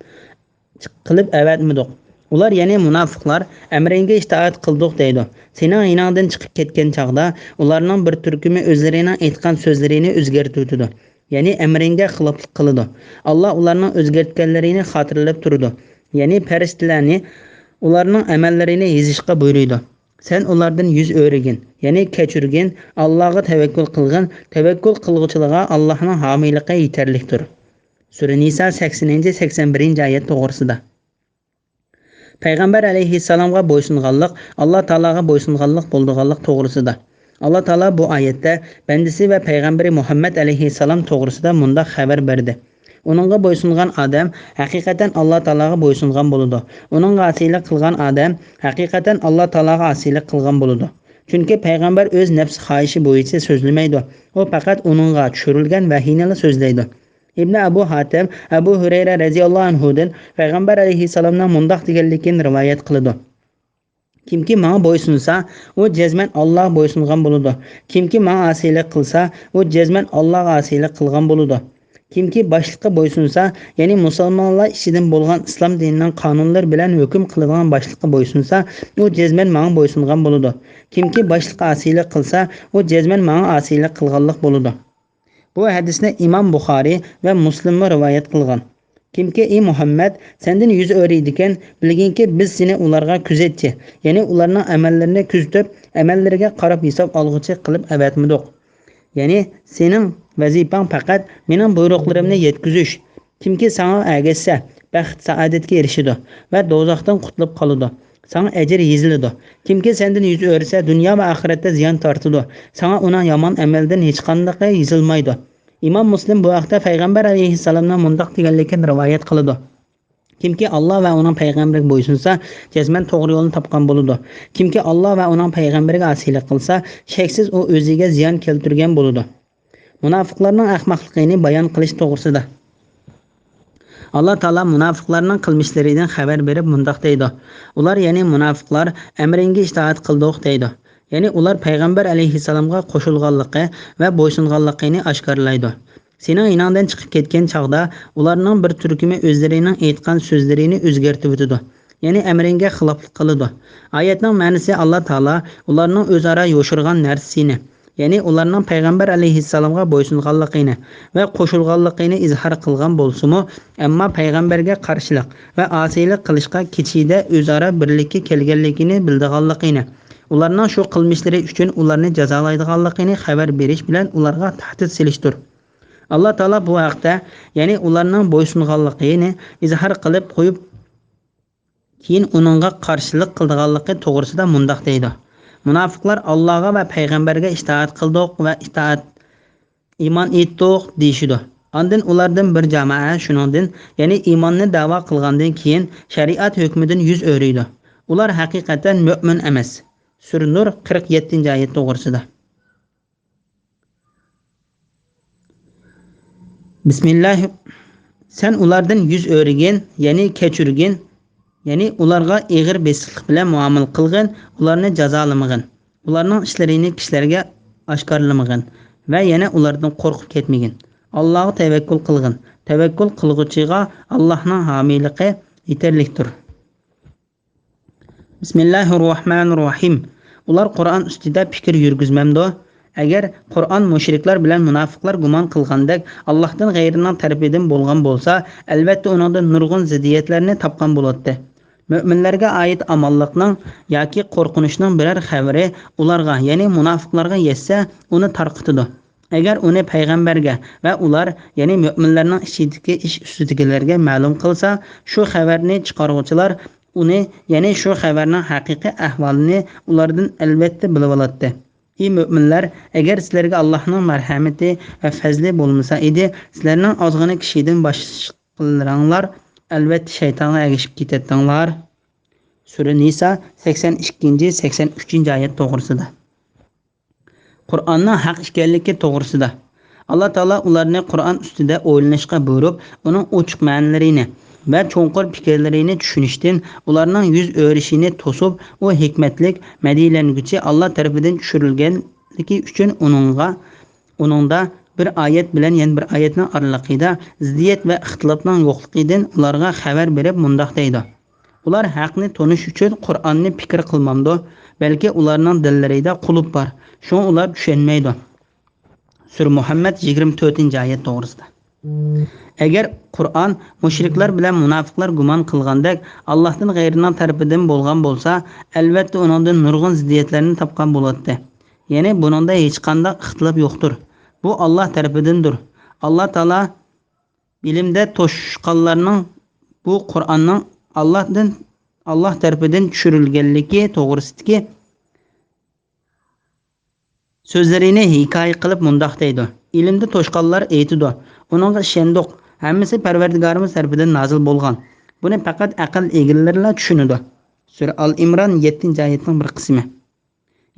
قىلىپ ئەۋەتمىدۇق. ئۇلار، يەنى مۇناپىقلار، «ئەمرىڭگە ئىتائەت قىلدۇق» دەيدۇ. سېنىڭ يېنىڭدىن چىقىپ كەتكەن چاغدا، ئۇلارنىڭ بىر تۈركۈمى ئۆزلىرىنىڭ ئېيتقان سۆزلىرىنى ئۆزگەرتىۋېتىدۇ. يەنى ئەمرىڭگە خىلاپلىق قىلىدۇ. ئاللا ئۇلارنىڭ ئۆزگەرتكەنلىرىنى خاتىرىلەپ تۇرىدۇ. يەنى پەرىشتىلەرنى ئۇلارنىڭ ئەمەللىرىنى يېزىشقا بۇيرۇيدۇ. سەن ئۇلاردىن يۈز ئۆرۈگىن، يەنى كەچۈرگىن، ئاللاغا تەۋەككۈل قىلغىن، تەۋەككۈل قىلغۇچىلارغا ئاللاھنىڭ ھامىيلىقى يېتەرلىكتۇر. سۈرە نىسا، سەكسىنىنچى، سەكسەن بىرىنچى ئايەت توغرىسىدا. پەيغەمبەر ئەلەيھىسسالامغا بويسۇنغانلىق ئاللا تائالاغا بويسۇنغانلىق بولىدىغانلىق توغرىسىدا. ئاللا تائالا بۇ ئايەتتە بەندىسى ۋە پەيغەمبىرى مۇھەممەد ئەلەيھىسسالام توغرىسىدا مۇنداق خەۋەر بەردى: «ئۇنىڭغا بويسۇنغان ئادەم ھەقىقەتەن ئاللا تائالاغا بويسۇنغان بولىدۇ. ئۇنىڭغا ئاسىيلىق قىلغان ئادەم ھەقىقەتەن ئاللا تائالاغا ئاسىيلىق قىلغان بولىدۇ. چۈنكى پەيغەمبەر ئۆز نەپسى خاھىشى بويىچە سۆزلىمەيدۇ. ئۇ پەقەت ئۇنىڭغا چۈشۈرۈلگەن ۋەھىينىلا سۆزلەيدۇ.» ئىبنى ئەبۇ ھاتىم ئەبۇ ھۈرەيرە رەزىياللاھۇ ئەنھۇدىن پەيغەمبەر ئەلەيھىسسالامنىڭ مۇنداق دېگەنلىكىنى رىۋايەت قىلىدۇ: «كىمكى ماڭا بويسۇنسا، ئۇ جەزمەن ئاللاغا بويسۇنغان بولىدۇ. كىمكى ماڭا ئاسىيلىق قىلسا، ئۇ جەزمەن ئاللاغا ئاسىيلىق قىلغان بولىدۇ. كىمكى باشلىققا بويسۇنسا، يەنى مۇسۇلمانلار ئىچىدىن بولغان ئىسلام دىنىنىڭ قانۇنلىرى بىلەن ھۆكۈم قىلىدىغان باشلىققا بويسۇنسا، ئۇ جەزمەن ماڭا بويسۇنغان بولىدۇ. كىمكى باشلىققا ئاسىيلىق قىلسا، ئۇ جەزمەن ماڭا ئاسىيلىق قىلغانلىق بولىدۇ.» بۇ ھەدىسنى ئىمام بۇخارىي ۋە مۇسلىممۇ رىۋايەت قىلغان. «كىمكى، ئى مۇھەممەد، سەندىن يۈز ئۆرۈيدىكەن، بىلگىنكى، بىز سېنى ئۇلارغا كۆزەتچى، يەنى ئۇلارنىڭ ئەمەللىرىنى كۆزىتىپ، ئەمەللىرىگە قاراپ ھېساب ئالغۇچى قىلىپ ئەۋەتمىدۇق. يەنى سېنىڭ ۋەزىپەڭ پەقەت مېنىڭ بۇيرۇقلىرىمنى يەتكۈزۈش. كىمكى ساڭا ئەگەشسە، بەخت-سائادەتكە ئېرىشىدۇ ۋە دوزاختىن قۇتۇلۇپ قالىدۇ. ساڭا ئەجىر يېزىلىدۇ. كىمكى سەندىن يۈز ئۆرۈسە، دۇنيا ۋە ئاخىرەتتە زىيان تارتىدۇ. ساڭا ئۇنىڭ يامان ئەمەلدىن ھېچقاندىقى يېزىلمايدۇ.» ئىمام مۇسلىم بۇ ھەقتە پەيغەمبەر ئەلەيھىسسالامنىڭ مۇنداق دېگەنلىكىنى رىۋايەت قىلىدۇ: «كىمكى ئاللا ۋە ئۇنىڭ پەيغەمبىرىگە بويسۇنسا، جەزمەن توغرا يولنى تاپقان بولىدۇ. كىمكى ئاللا ۋە ئۇنىڭ پەيغەمبىرىگە ئاسىيلىق قىلسا، شەكسىز ئۇ ئۆزىگە زىيان كەلتۈرگەن بولىدۇ.» مۇناپىقلارنىڭ ئەخمەقلىقىنى بايان قىلىش توغرىسىدا. ئاللا تائالا مۇناپىقلارنىڭ قىلمىشلىرىدىن خەۋەر بېرىپ مۇنداق دەيدۇ: «ئۇلار، يەنى مۇناپىقلار، ئەمرىڭگە ئىتائەت قىلدۇق دەيدۇ.» يەنى ئۇلار پەيغەمبەر ئەلەيھىسسالامغا قوشۇلغانلىقى ۋە بويسۇنغانلىقىنى ئاشكارىلايدۇ. سېنىڭ يېنىڭدىن چىقىپ كەتكەن چاغدا ئۇلارنىڭ بىر تۈركۈمى ئۆزلىرىنىڭ ئېيتقان سۆزلىرىنى ئۆزگەرتىۋېتىدۇ. يەنى ئەمرىڭگە خىلاپلىق قىلىدۇ. ئايەتنىڭ مەنىسى، ئاللا تائالا ئۇلارنىڭ ئۆزئارا يوشۇرغان نەرسىسىنى، يەنى ئۇلارنىڭ پەيغەمبەر ئەلەيھىسسالامغا بويسۇنغانلىقىنى ۋە قوشۇلغانلىقىنى ئىزھار قىلغان بولسىمۇ، ئەمما پەيغەمبەرگە قارشىلىق ۋە ئاسىيلىق قىلىشقا كېچىدە ئۆزئارا بىرلىككە كەلگەنلىكىنى بىلىدىغانلىقىنى، ئۇلارنىڭ شۇ قىلمىشلىرى ئۈچۈن ئۇلارنى جازالايدىغانلىقىنى خەۋەر بېرىش بىلەن ئۇلارغا تەھدىت سېلىشتۇر. ئاللا تائالا بۇ ھەقتە، يەنى ئۇلارنىڭ بويسۇنغانلىقىنى ئىزھار قىلىپ قويۇپ، كېيىن ئۇنىڭغا قارشىلىق قىلىدىغانلىقى توغرىسىدا مۇنداق دەيدۇ: مۇناپىقلار ئاللاغا ۋە پەيغەمبەرگە ئىتائەت قىلدۇق ۋە ئىتائەت، ئىمان ئېيتتۇق دېيىشىدۇ. ئاندىن ئۇلاردىن بىر جامائە شۇنىڭدىن، يەنى ئىماننى دەۋا قىلغاندىن كېيىن شەرىئەت ھۆكمىدىن يۈز ئۆرۈيدۇ. ئۇلار ھەقىقەتەن مۆمىن ئەمەس. سۈرە نۇر، قىرىق يەتتىنچى ئايەت توغرىسىدا. بىسمىللاھ. سەن ئۇلاردىن يۈز ئۆرۈگىن، يەنى كەچۈرگىن، يەنى ئۇلارغا ئېغىر بېسىقلىق بىلەن مۇئامىلە قىلغىن، ئۇلارنى جازالىمىغىن، ئۇلارنىڭ ئىشلىرىنى كىشىلەرگە ئاشكارىلىمىغىن ۋە يەنە ئۇلاردىن قورقۇپ كەتمىگىن. ئاللاغا تەۋەككۈل قىلغىن. تەۋەككۈل قىلغۇچىغا ئاللاھنىڭ ھامىيلىقى يېتەرلىكتۇر. بىسمىللاھىررەھمانىررەھىم. ئۇلار قۇرئان ئۈستىدە پىكىر يۈرگۈزمەمدۇ؟ ئەگەر قۇرئان مۇشرىكلار بىلەن مۇناپىقلار گۇمان قىلغاندەك ئاللاھتىن غەيرىنىڭ تەرىپىدىن بولغان بولسا، ئەلۋەتتە ئۇنىڭدىن نۇرغۇن زىددىيەتلەرنى تاپقان بولاتتى. مۆمىنلەرگە ئائىت ئامانلىقنىڭ ياكى قورقۇنچنىڭ بىرەر خەۋىرى ئۇلارغا، يەنى مۇناپىقلارغا يەتسە، ئۇنى تارقىتىدۇ. ئەگەر ئۇنى پەيغەمبەرگە ۋە ئۇلار، يەنى مۆمىنلەرنىڭ ئىچىدىكى ئىش ئۈستىدىكىلەرگە مەلۇم قىلسا، شۇ خەۋەرنى چىقارغۇچىلار ئۇنى، يەنى شۇ خەۋەرنىڭ ھەقىقىي ئەھۋالىنى ئۇلاردىن ئەلۋەتتە بىلىۋالاتتى. ئى مۆمىنلەر، ئەگەر سىلەرگە ئاللاھنىڭ مەرھەمىتى ۋە پەزلى بولمىسا ئىدى، سىلەرنىڭ ئازغىنە كىشىدىن باشقىلىرىڭلار ئەلۋەتتە شەيتانغا ئەگىشىپ كېتەتتىڭلار. سۈرە نىسا، سەكسەن ئىككىنچى، سەكسەن ئۈچىنچى ئايەت توغرىسىدا. قۇرئاننىڭ ھەق ئىكەنلىكى توغرىسىدا. ئاللا تائالا ئۇلارنى قۇرئان ئۈستىدە ئويلىنىشقا بۇيرۇپ، ئۇنىڭ ئوچۇق مەنىلىرىنى ۋە چوڭقۇر پىكىرلىرىنى چۈشىنىشتىن ئۇلارنىڭ يۈز ئۆرۈشىنى توسۇپ، ئۇ ھېكمەتلىك، مەدھىيەلەنگۈچى، ئاللا تەرىپىدىن چۈشۈرۈلگەنلىكى ئۈچۈن ئۇنىڭغا، ئۇنىڭدا بىر ئايەت بىلەن يەنە بىر ئايەتنىڭ ئارىلىقىدا زىددىيەت ۋە ئىختىلاپنىڭ يوقلۇقىدىن ئۇلارغا خەۋەر بېرىپ مۇنداق دەيدۇ: ئۇلار ھەقنى تونۇش ئۈچۈن قۇرئاننى پىكىر قىلمامدۇ؟ بەلكى ئۇلارنىڭ دىللىرىدا قۇلۇپ بار، شۇڭا ئۇلار چۈشەنمەيدۇ. سۈرە مۇھەممەد، يىگىرمە تۆتىنچى ئايەت توغرىسىدا. ئەگەر قۇرئان مۇشرىكلار بىلەن مۇناپىقلار گۇمان قىلغاندەك ئاللاھتىن غەيرىنىڭ تەرىپىدىن بولغان بولسا، ئەلۋەتتە ئۇنىڭدىن نۇرغۇن زىددىيەتلەرنى تاپقان بولاتتى. يەنى بۇنىڭدا ھېچقانداق ئىختىلاپ يوقتۇر. بۇ ئاللاھ تەرىپىدىندۇر. ئاللاھ تائالا بىلىمدە توشقانلارنىڭ بۇ قۇرئاننىڭ ئاللاھتىن، ئاللاھ تەرىپىدىن چۈشۈرۈلگەنلىكى توغرىسىدىكى سۆزلىرىنى ھېكايە قىلىپ مۇنداق دەيدۇ: ئىلىمدە توشقانلار ئېيتىدۇ، ئۇنىڭغا ئىشەندۇق، ھەممىسى پەرۋەردىگارىمىز تەرىپىدىن نازىل بولغان. بۇنى پەقەت ئەقىل ئىگىلىرىلا چۈشىنىدۇ. سۈرە ئال ئىمران، يەتتىنچى ئايەتنىڭ بىر قىسمى.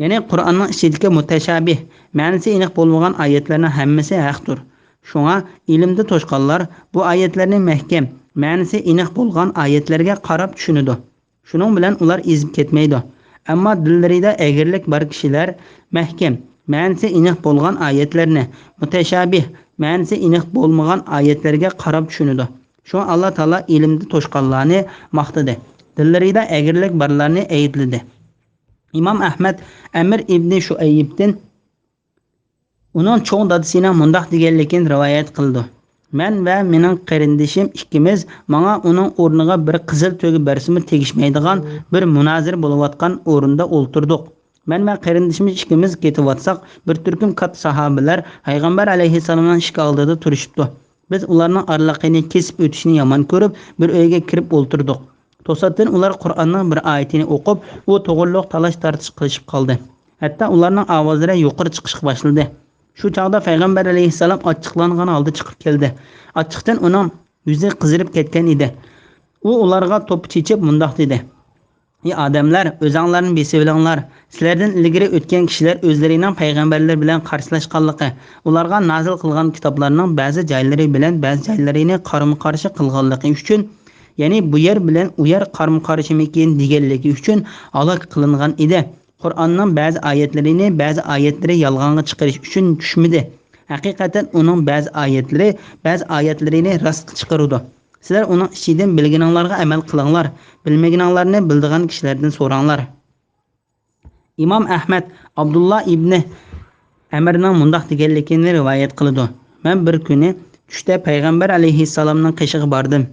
يەنى قۇرئاننىڭ ئىچىدىكى مۇتەشابىھ، مەنىسى ئېنىق بولمىغان ئايەتلەرنىڭ ھەممىسى ھەقتۇر. شۇڭا ئىلىمدە توشقانلار بۇ ئايەتلەرنى مەھكەم، مەنىسى ئېنىق بولغان ئايەتلەرگە قاراپ چۈشىنىدۇ. شۇنىڭ بىلەن ئۇلار ئېزىپ كەتمەيدۇ. ئەمما دىللىرىدا ئەگرىلىك بار كىشىلەر مەھكەم، مەنىسى ئېنىق بولغان ئايەتلەرنى، مۇتەشابىھ، مەنىسى ئېنىق بولمىغان ئايەتلەرگە قاراپ چۈشىنىدۇ. شۇڭا ئاللا تائالا ئىلىمدە توشقانلارنى ماختىدى، دىللىرىدا ئەگرىلىك بارلارنى ئەيىبلىدى. ئىمام ئەھمەد ئەمىر ئىبنى شۇئەيبتىن ئۇنىڭ چوڭ دادىسىنىڭ مۇنداق دېگەنلىكىنى رىۋايەت قىلىدۇ: مەن ۋە مېنىڭ قېرىندىشىم ئىككىمىز ماڭا ئۇنىڭ ئورنىغا بىر قىزىل تۆگە بەرسىمۇ تېگىشمەيدىغان بىر مۇنازىرە بولۇۋاتقان ئورۇندا ئولتۇردۇق. مەن ۋە قېرىندىشىمىز ئىككىمىز كېتىۋاتساق، بىر تۈركۈم كاتتا ساھابىلەر پەيغەمبەر ئەلەيھىسسالامنىڭ ئىشىكى ئالدىدا تۇرۇشۇپتۇ. بىز ئۇلارنىڭ ئارىلىقىنى كېسىپ ئۆتۈشىنى يامان كۆرۈپ، بىر ئۆيگە كىرىپ ئولتۇردۇق. توساتتىن ئۇلار قۇرئاننىڭ بىر ئايىتىنى ئوقۇپ، ئۇ توغرۇلۇق تالاش-تارتىش قىلىشىپ قالدى. ھەتتا ئۇلارنىڭ ئاۋازلىرى يۇقىرى چىقىشقا باشلىدى. شۇ چاغدا پەيغەمبەر ئەلەيھىسسالام ئاچچىقلانغان ھالدا چىقىپ كەلدى. ئاچچىقتىن ئۇنىڭ يۈزى قىزىرىپ كەتكەن ئىدى. ئۇ ئۇلارغا توپا چېچىپ مۇنداق دېدى: ئى ئادەملەر، ئۆزەڭلارنى بېسىۋېلىڭلار. سىلەردىن ئىلگىرى ئۆتكەن كىشىلەر ئۆزلىرىنىڭ پەيغەمبەرلىرى بىلەن قارشىلاشقانلىقى، ئۇلارغا نازىل قىلغان كىتابلارنىڭ بەزى جايلىرى بىلەن بەزى جايلىرىنى قارىمۇقارشى قىلغانلىقى ئۈچۈن، يەنى بۇ يەر بىلەن ئۇ يەر قارىمۇقارشىمىكىن دېگەنلىكى ئۈچۈن ھالاك قىلىنغان ئىدى. قۇرئاننىڭ بەزى ئايەتلىرىنى بەزى ئايەتلىرى يالغانغا چىقىرىش ئۈچۈن چۈشمىدى. ھەقىقەتەن ئۇنىڭ بەزى ئايەتلىرى بەزى ئايەتلىرىنى راستقا چىقىرىدۇ. سىلەر ئۇنىڭ ئىچىدىن بىلگىنىڭلارغا ئەمەل قىلىڭلار، بىلمىگىنىڭلارنى بىلىدىغان كىشىلەردىن سوراڭلار. ئىمام ئەھمەد ئابدۇللا ئىبنى ئەمىرنىڭ مۇنداق دېگەنلىكىنى رىۋايەت قىلىدۇ: مەن بىر كۈنى چۈشتە پەيغەمبەر ئەلەيھىسسالامنىڭ قېشىغا باردىم.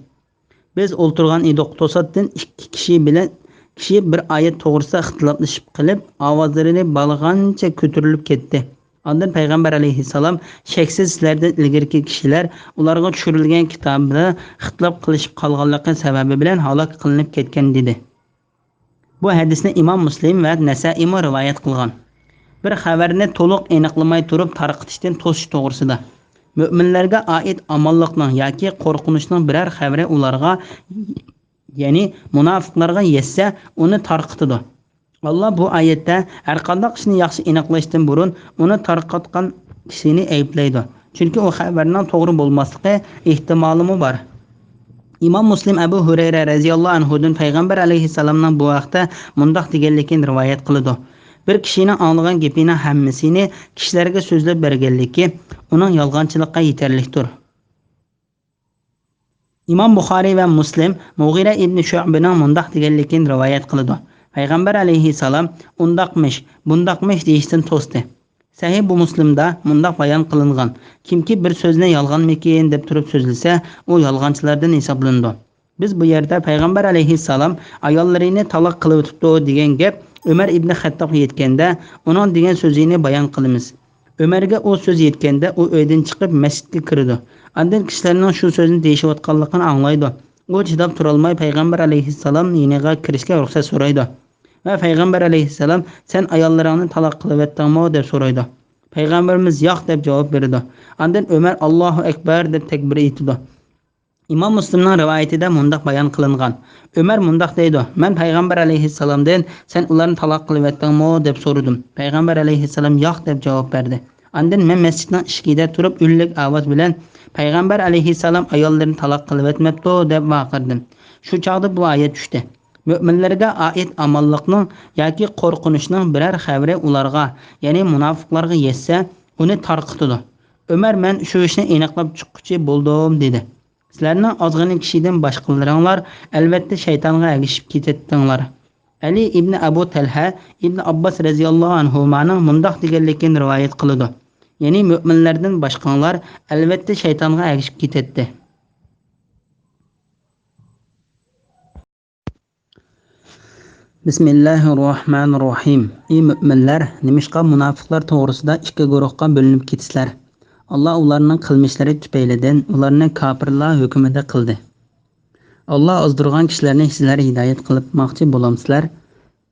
بىز ئولتۇرغان ئىدۇق. توساتتىن ئىككى كىشى بىلەن كىشى بىر ئايەت توغرىسىدا ئىختىلاپلىشىپ قېلىپ، ئاۋازلىرىنى بالىغانچە كۆتۈرۈلۈپ كەتتى. ئاندىن پەيغەمبەر ئەلەيھىسسالام، شەكسىز سىلەردىن ئىلگىرىكى كىشىلەر ئۇلارغا چۈشۈرۈلگەن كىتابدا ئىختىلاپ قىلىشىپ قالغانلىقى سەۋەبى بىلەن ھالاك قىلىنىپ كەتكەن، دېدى. بۇ ھەدىسنى ئىمام مۇسلىم ۋە نەسائىيمۇ رىۋايەت قىلغان. بىر خەۋەرنى تولۇق ئېنىقلىماي تۇرۇپ تارقىتىشتىن توسۇش توغرىسىدا. مۆمىنلەرگە ئائىت ئامانلىقنىڭ ياكى قورقۇنچنىڭ بىرەر خەۋىرى ئۇلارغا، يەنى مۇناپىقلارغا يەتسە، ئۇنى تارقىتىدۇ. ئاللا بۇ ئايەتتە ھەرقانداق ئىشنى ياخشى ئېنىقلاشتىن بۇرۇن ئۇنى تارقاتقان كىشىنى ئەيىبلەيدۇ. چۈنكى ئۇ خەۋەرنىڭ توغرا بولماسلىقى ئېھتىمالىمۇ بار. ئىمام مۇسلىم ئەبۇ ھۇرەيرە رەزىياللاھۇ ئەنھۇدىن پەيغەمبەر ئەلەيھىسسالامنىڭ بۇ ھەقتە مۇنداق دېگەنلىكىنى رىۋايەت قىلىدۇ: بىر كىشىنىڭ ئاڭلىغان گېپىنىڭ ھەممىسىنى كىشىلەرگە سۆزلەپ بەرگەنلىكى ئۇنىڭ يالغانچىلىققا يېتەرلىكتۇر. ئىمام بۇخارىي ۋە مۇسلىم مۇغىرە ئىبنى شۇئبىنىڭ مۇنداق دېگەنلىكىنى رىۋايەت قىلىدۇ: پەيغەمبەر ئەلەيھىسسالام ئۇنداقمىش، بۇنداقمىش دېيىشتىن توستى. سەھىھ بۇ مۇسلىمدا مۇنداق بايان قىلىنغان: كىمكى بىر سۆزنى يالغانمىكىن دەپ تۇرۇپ سۆزلىسە، ئۇ يالغانچىلاردىن ھېسابلىنىدۇ. بىز بۇ يەردە پەيغەمبەر ئەلەيھىسسالام ئاياللىرىنى تالاق قىلىۋېتىپتۇ دېگەن گەپ ئۆمەر ئىبنى خەتتابقا يەتكەندە، ئۇنىڭ دېگەن سۆزىنى بايان قىلىمىز. ئۆمەرگە ئۇ سۆز يەتكەندە، ئۇ ئۆيدىن چىقىپ مەسچىتكە كىرىدۇ. ئاندىن كىشىلەرنىڭ شۇ سۆزنى دېيىشىۋاتقانلىقىنى ئاڭلايدۇ. ئۇ چىداپ تۇرالماي پەيغەمبەر ئەلەيھىسسالام يېنىغا كىرىشكە رۇخسەت سورايدۇ. ۋە پەيغەمبەر ئەلەيھىسسالام، سەن ئاياللىرىڭنى تالاق قىلىۋەتتىڭمۇ؟ دەپ سورايدۇ. پەيغەمبىرىمىز ياق دەپ جاۋاب بېرىدۇ. ئاندىن ئۆمەر ئاللاھۇ ئەكبەر دەپ تەكبىر ئېيتىدۇ. ئىمام مۇسلىمنىڭ رىۋايىتىدە مۇنداق بايان قىلىنغان: ئۆمەر مۇنداق دەيدۇ، مەن پەيغەمبەر ئەلەيھىسسالامدىن، سەن ئۇلارنى تالاق قىلىۋەتتىڭمۇ؟ دەپ سورىدىم. پەيغەمبەر ئەلەيھىسسالام ياق دەپ جاۋاب بەردى. ئاندىن مەن مەسچىتنىڭ ئىشىكىدە تۇرۇپ ئۈنلۈك ئاۋاز بىلەن، پەيغەمبەر ئەلەيھىسسالام ئاياللىرىنى تالاق قىلىۋەتمەپتۇ دەپ ۋارقىرىدىم. شۇ چاغدا بۇ ئايەت چۈشتى: مۆمىنلەرگە ئائىت ئامانلىقنىڭ ياكى قورقۇنچنىڭ بىرەر خەۋىرى ئۇلارغا، يەنى مۇناپىقلارغا يەتسە، ئۇنى تارقىتىدۇ. ئۆمەر، مەن شۇ ئىشنى ئېنىقلاپ چىققۇچى بولدۇم، دېدى. سىلەرنىڭ ئازغىنە كىشىدىن باشقىلىرىڭلار ئەلۋەتتە شەيتانغا ئەگىشىپ كېتەتتىڭلار. ئەلى ئىبنى ئەبۇ تەلھە ئىبنى ئابباس رەزىياللاھۇ ئەنھۇمانىڭ مۇنداق دېگەنلىكىنى رىۋايەت قىلىدۇ: يەنى مۆمىنلەردىن باشقاڭلار ئەلۋەتتە شەيتانغا ئەگىشىپ كېتەتتى. بىسمىللاھىررەھمانىررەھىم. ئى مۆمىنلەر، نېمىشقا مۇناپىقلار توغرىسىدا ئىككى گۇرۇھقا بۆلۈنۈپ كېتىسىلەر؟ ئاللا ئۇلارنىڭ قىلمىشلىرى تۈپەيلىدىن ئۇلارنى كاپىرلار ھۆكمىدە قىلدى. ئاللا ئازدۇرغان كىشىلەرنى سىلەر ھىدايەت قىلماقچى بولامسىلەر؟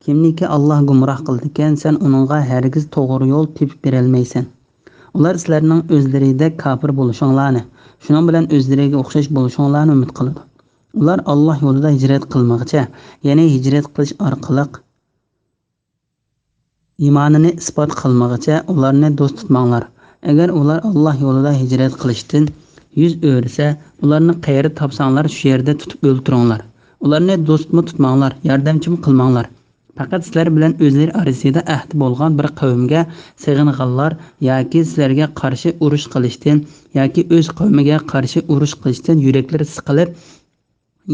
كىمنىكى ئاللا گۇمراھ قىلىدىكەن، سەن ئۇنىڭغا ھەرگىز توغرا يول تېپىپ بېرەلمەيسەن. ئۇلار سىلەرنىڭ ئۆزلىرىدەك كاپىر بولۇشۇڭلارنى، شۇنىڭ بىلەن ئۆزلىرىگە ئوخشاش بولۇشۇڭلارنى ئۈمىد قىلىدۇ. ئۇلار ئاللا يولىدا ھىجرەت قىلمىغىچە، يەنى ھىجرەت قىلىش ئارقىلىق ئىمانىنى ئىسپات قىلمىغىچە ئۇلارنى دوست تۇتماڭلار. ئەگەر ئۇلار ئاللا يولىدا ھىجرەت قىلىشتىن يۈز ئۆرۈسە، ئۇلارنى قەيەردە تاپساڭلار، شۇ يەردە تۇتۇپ ئۆلتۈرۈڭلار. ئۇلارنى دوستمۇ تۇتماڭلار، ياردەمچىمۇ قىلماڭلار. پەقەت سىلەر بىلەن ئۆزلىرى ئارىسىدا ئەھدى بولغان بىر قەۋمگە سېغىنغانلار ياكى سىلەرگە قارشى ئۇرۇش قىلىشتىن ياكى ئۆز قەۋمىگە قارشى ئۇرۇش قىلىشتىن يۈرەكلىرى سىقىلىپ،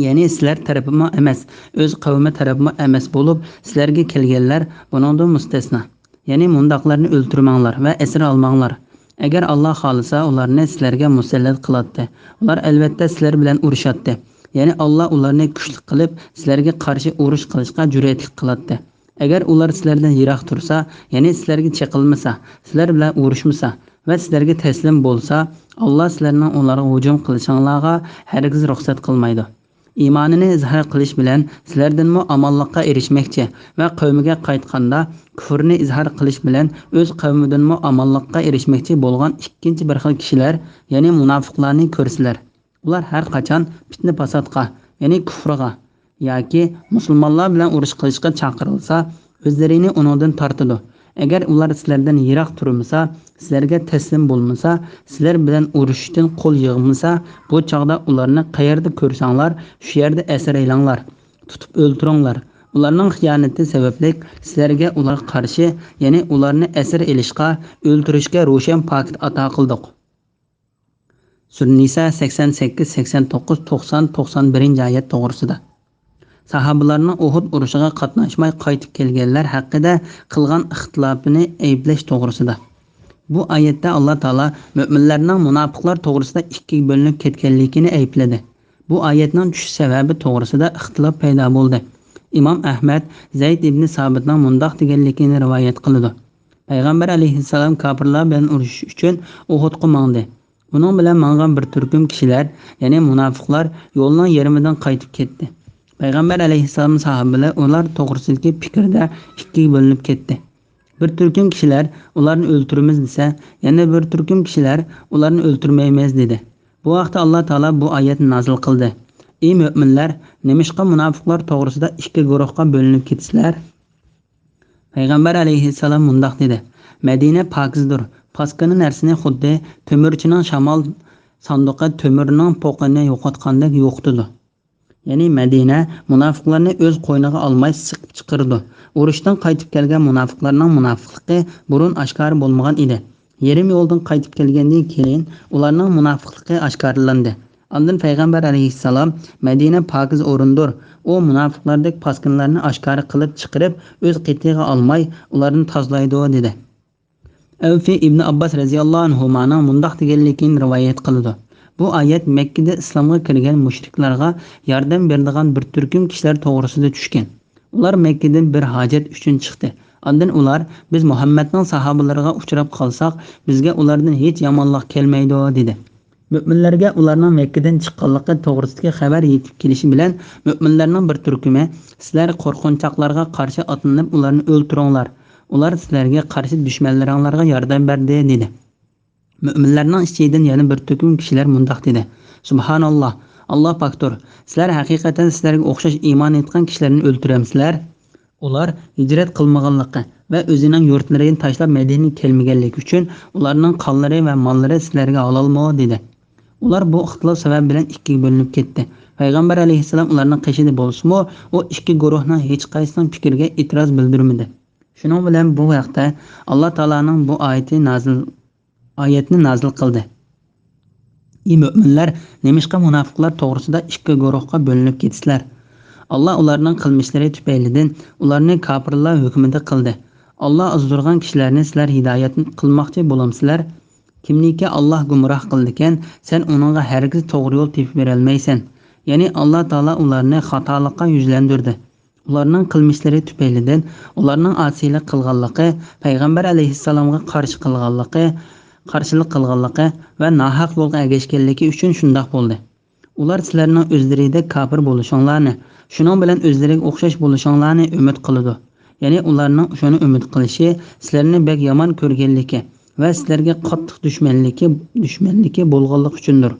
يەنى سىلەر تەرىپىمۇ ئەمەس، ئۆز قەۋمى تەرىپىمۇ ئەمەس بولۇپ، سىلەرگە كەلگەنلەر بۇنىڭدىن مۇستەسنا. يەنى مۇنداقلارنى ئۆلتۈرمەڭلار ۋە ئەسىر ئالماڭلار. ئەگەر ئاللا خالىسا، ئۇلارنى سىلەرگە مۇسەللەت قىلاتتى. ئۇلار ئەلۋەتتە سىلەر بىلەن ئۇرۇشاتتى. يەنى ئاللا ئۇلارنى كۈچلۈك قىلىپ، سىلەرگە قارشى ئۇرۇش قىلىشقا جۈرئەتلىك قىلاتتى. ئەگەر ئۇلار سىلەردىن يىراق تۇرسا، يەنى سىلەرگە چېقىلمىسا، سىلەر بىلەن ئۇرۇشمىسا ۋە سىلەرگە تەسلىم بولسا، ئاللا سىلەرنىڭ ئۇلارغا ھۇجۇم قىلىشىڭلارغا ھەرگىز رۇخسەت قىلمايدۇ. ئىمانىنى ئىزھار قىلىش بىلەن سىلەردىنمۇ ئامانلىققا ئېرىشمەكچى ۋە قەۋمىگە قايتقاندا كۇفرىنى ئىزھار قىلىش بىلەن ئۆز قەۋمىدىنمۇ ئامانلىققا ئېرىشمەكچى بولغان ئىككىنچى بىر خىل كىشىلەر، يەنى مۇناپىقلارنى كۆرىسىلەر. ئۇلار ھەر قاچان پىتنە-پاساتقا، يەنى كۇفرغا ياكى مۇسۇلمانلار بىلەن ئۇرۇش قىلىشقا چاقىرىلسا، ئۆزلىرىنى ئۇنىڭدىن تارتىدۇ. ئەگەر ئۇلار سىلەردىن يىراق تۇرمىسا، سىلەرگە تەسلىم بولمىسا، سىلەر بىلەن ئۇرۇشۇشتىن قول يىغمىسا، بۇ چاغدا ئۇلارنى قەيەردە كۆرسەڭلار، شۇ يەردە ئەسىر ئېلىڭلار، تۇتۇپ ئۆلتۈرۈڭلار. ئۇلارنىڭ خىيانىتى سەۋەبلىك سىلەرگە ئۇلارغا قارشى، يەنى ئۇلارنى ئەسىر ئېلىشقا، ئۆلتۈرۈشكە روشەن پاكىت ئاتا قىلدۇق. سۈرە نىسا سەكسەن سەككىز، سەكسەن توققۇز، توقسان، توقسان بىرىنچى ئايەت توغرىسىدا. ساھابىلارنىڭ ئۇھۇد ئۇرۇشىغا قاتناشماي قايتىپ كەلگەنلەر ھەققىدە قىلغان ئىختىلاپىنى ئەيىبلەش توغرىسىدا. بۇ ئايەتتە ئاللا تائالا مۆمىنلەرنىڭ مۇناپىقلار توغرىسىدا ئىككىگە بۆلۈنۈپ كەتكەنلىكىنى ئەيىبلىدى. بۇ ئايەتنىڭ چۈشۈش سەۋەبى توغرىسىدا ئىختىلاپ پەيدا بولدى. ئىمام ئەھمەد زەيد ئىبنى سابىتنىڭ مۇنداق دېگەنلىكىنى رىۋايەت قىلىدۇ. پەيغەمبەر ئەلەيھىسسالام كاپىرلار بىلەن ئۇرۇشۇش ئۈچۈن ئۇھۇدقا ماڭدى. ئۇنىڭ بىلەن ماڭغان بىر تۈركۈم كىشىلەر، يەنى مۇناپىقلار يولنىڭ يېرىمىدىن قايتىپ كەتتى. پەيغەمبەر ئەلەيھىسسالام ساھابىلەر ئۇلار توغرىسىدىكى پىكىردە ئىككىگە بۆلۈنۈپ كەتتى. بىر تۈركۈم كىشىلەر ئۇلارنى ئۆلتۈرىمىز دېسە، يەنە بىر تۈركۈم كىشىلەر ئۇلارنى ئۆلتۈرمەيمىز دېدى. بۇ ھەقتە ئاللا تائالا بۇ ئايەتنى نازىل قىلدى: ئى مۆمىنلەر، نېمىشقا مۇناپىقلار توغرىسىدا ئىككى گۇرۇھقا بۆلۈنۈپ كېتىسىلەر؟ پەيغەمبەر ئەلەيھىسسالام مۇنداق دېدى: مەدىنە پاكىزدۇر. پاسكىنا نەرسىنى خۇددى تۆمۈرچىنىڭ شامال ساندۇقى تۆمۈرنىڭ پوقىنى يوقاتقاندەك يوقىتىدۇ. يەنى مەدىنە مۇناپىقلارنى ئۆز قوينىغا ئالماي سىقىپ چىقىرىدۇ. ئۇرۇشتىن قايتىپ كەلگەن مۇناپىقلارنىڭ مۇناپىقلىقى بۇرۇن ئاشكارا بولمىغان ئىدى. يېرىم يولدىن قايتىپ كەلگەندىن كېيىن ئۇلارنىڭ مۇناپىقلىقى ئاشكارىلاندى. ئاندىن پەيغەمبەر ئەلەيھىسسالام: مەدىنە پاكىز ئورۇندۇر. ئۇ مۇناپىقلاردەك پاسكىنىلارنى ئاشكارا قىلىپ چىقىرىپ، ئۆز قېتىغا ئالماي، ئۇلارنى تازىلايدۇ، دېدى. ئەۋفى ئىبنى ئابباس رەزىياللاھۇ ئەنھۇمانىڭ مۇنداق دېگەنلىكىنى رىۋايەت قىلىدۇ: بۇ ئايەت مەككىدە ئىسلامغا كىرگەن مۇشرىكلارغا ياردەم بېرىدىغان بىر تۈركۈم كىشىلەر توغرىسىدا چۈشكەن. ئۇلار مەككىدىن بىر ھاجەت ئۈچۈن چىقتى. ئاندىن ئۇلار: بىز مۇھەممەدنىڭ ساھابىلىرىغا ئۇچراپ قالساق، بىزگە ئۇلاردىن ھېچ يامانلىق كەلمەيدۇ، دېدى. مۆمىنلەرگە ئۇلارنىڭ مەككىدىن چىققانلىقى توغرىسىدىكى خەۋەر يېتىپ كېلىشى بىلەن، مۆمىنلەرنىڭ بىر تۈركۈمى: سىلەر قورقۇنچاقلارغا قارشى ئاتلىنىپ، ئۇلارنى ئۆلتۈرۈڭلار. ئۇلار سىلەرگە قارشى دۈشمەنلىرىڭلارغا ياردەم بەردى، دېدى. مۆمىنلەرنىڭ ئىچىدىن يەنە بىر تۆكۈم كىشىلەر مۇنداق دېدى: سۇبھاناللا، ئاللا پاكتۇر. سىلەر ھەقىقەتەن سىلەرگە ئوخشاش ئىمان ئېيتقان كىشىلەرنى ئۆلتۈرەمسىلەر؟ ئۇلار ھىجرەت قىلمىغانلىقى ۋە ئۆزىنىڭ يۇرتلىرىدىن تاشلاپ مەدىنىگە كەلمىگەنلىكى ئۈچۈن ئۇلارنىڭ قانلىرى ۋە ماللىرى سىلەرگە ھالالمۇ؟ دېدى. ئۇلار بۇ ئىختىلاپ سەۋەبى بىلەن ئىككىگە بۆلۈنۈپ كەتتى. پەيغەمبەر ئەلەيھىسسالام ئۇلارنىڭ قېشىدا بولسىمۇ، ئۇ ئىككى گۇرۇھنىڭ ھېچقايسىنىڭ پىكرىگە ئېتىراز بىلدۈرمىدى. شۇنىڭ بىلەن بۇ ھەقتە ئاللا تائالانىڭ بۇ ئايىتى نازىل، ئايەتنى نازىل قىلدى: ئى مۆمىنلەر، نېمىشقا مۇناپىقلار توغرىسىدا ئىككى گۇرۇھقا بۆلۈنۈپ كېتىسىلەر؟ ئاللا ئۇلارنىڭ قىلمىشلىرى تۈپەيلىدىن ئۇلارنى كاپىرلار ھۆكمىدە قىلدى. ئاللا ئازدۇرغان كىشىلەرنى سىلەر ھىدايەت قىلماقچى بولامسىلەر؟ كىمنىكى ئاللا گۇمراھ قىلىدىكەن، سەن ئۇنىڭغا ھەرگىز توغرا يول تېپىپ بېرەلمەيسەن. يەنى ئاللا تائالا ئۇلارنى خاتالىققا يۈزلەندۈردى. ئۇلارنىڭ قىلمىشلىرى تۈپەيلىدىن ئۇلارنىڭ ئاسىيلىق قىلغانلىقى، پەيغەمبەر ئەلەيھىسسالامغا قارشى قىلغانلىقى، قارشىلىق قىلغانلىقى ۋە ناھەق يولغا ئەگەشكەنلىكى ئۈچۈن شۇنداق بولدى. ئۇلار سىلەرنىڭ ئۆزلىرىدەك كاپىر بولۇشۇڭلارنى، شۇنىڭ بىلەن ئۆزلىرىگە ئوخشاش بولۇشۇڭلارنى ئۈمىد قىلىدۇ. يەنى ئۇلارنىڭ شۇنى ئۈمىد قىلىشى سىلەرنى بەك يامان كۆرگەنلىكى ۋە سىلەرگە قاتتىق دۈشمەنلىكى، دۈشمەنلىكى بولغانلىقى ئۈچۈندۇر.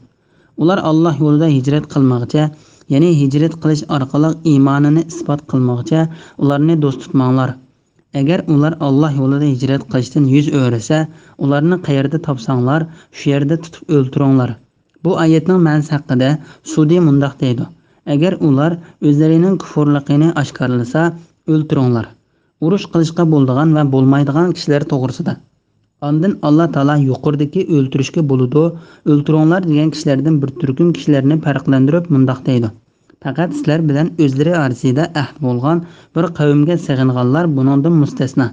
ئۇلار ئاللا يولىدا ھىجرەت قىلمىغىچە، يەنى ھىجرەت قىلىش ئارقىلىق ئىمانىنى ئىسپات قىلمىغىچە ئۇلارنى دوست تۇتماڭلار. ئەگەر ئۇلار ئاللا يولىدا ھىجرەت قىلىشتىن يۈز ئۆرۈسە، ئۇلارنى قەيەردە تاپساڭلار، شۇ يەردە تۇتۇپ ئۆلتۈرۈڭلار. بۇ ئايەتنىڭ مەنىسى ھەققىدە سۇدى مۇنداق دەيدۇ: ئەگەر ئۇلار ئۆزلىرىنىڭ كۇفۇرلۇقىنى ئاشكارىلىسا، ئۆلتۈرۈڭلار. ئۇرۇش قىلىشقا بولىدىغان ۋە بولمايدىغان كىشىلەر توغرىسىدا. ئاندىن ئاللا تائالا يۇقىرىدىكى ئۆلتۈرۈشكە بولىدۇ، ئۆلتۈرۈڭلار دېگەن كىشىلەردىن بىر تۈركۈم كىشىلەرنى پەرقلەندۈرۈپ مۇنداق دەيدۇ: پەقەت سىلەر بىلەن ئۆزلىرى ئارىسىدا ئەھدى بولغان بىر قەۋمگە سېغىنغانلار بۇنىڭدىن مۇستەسنا.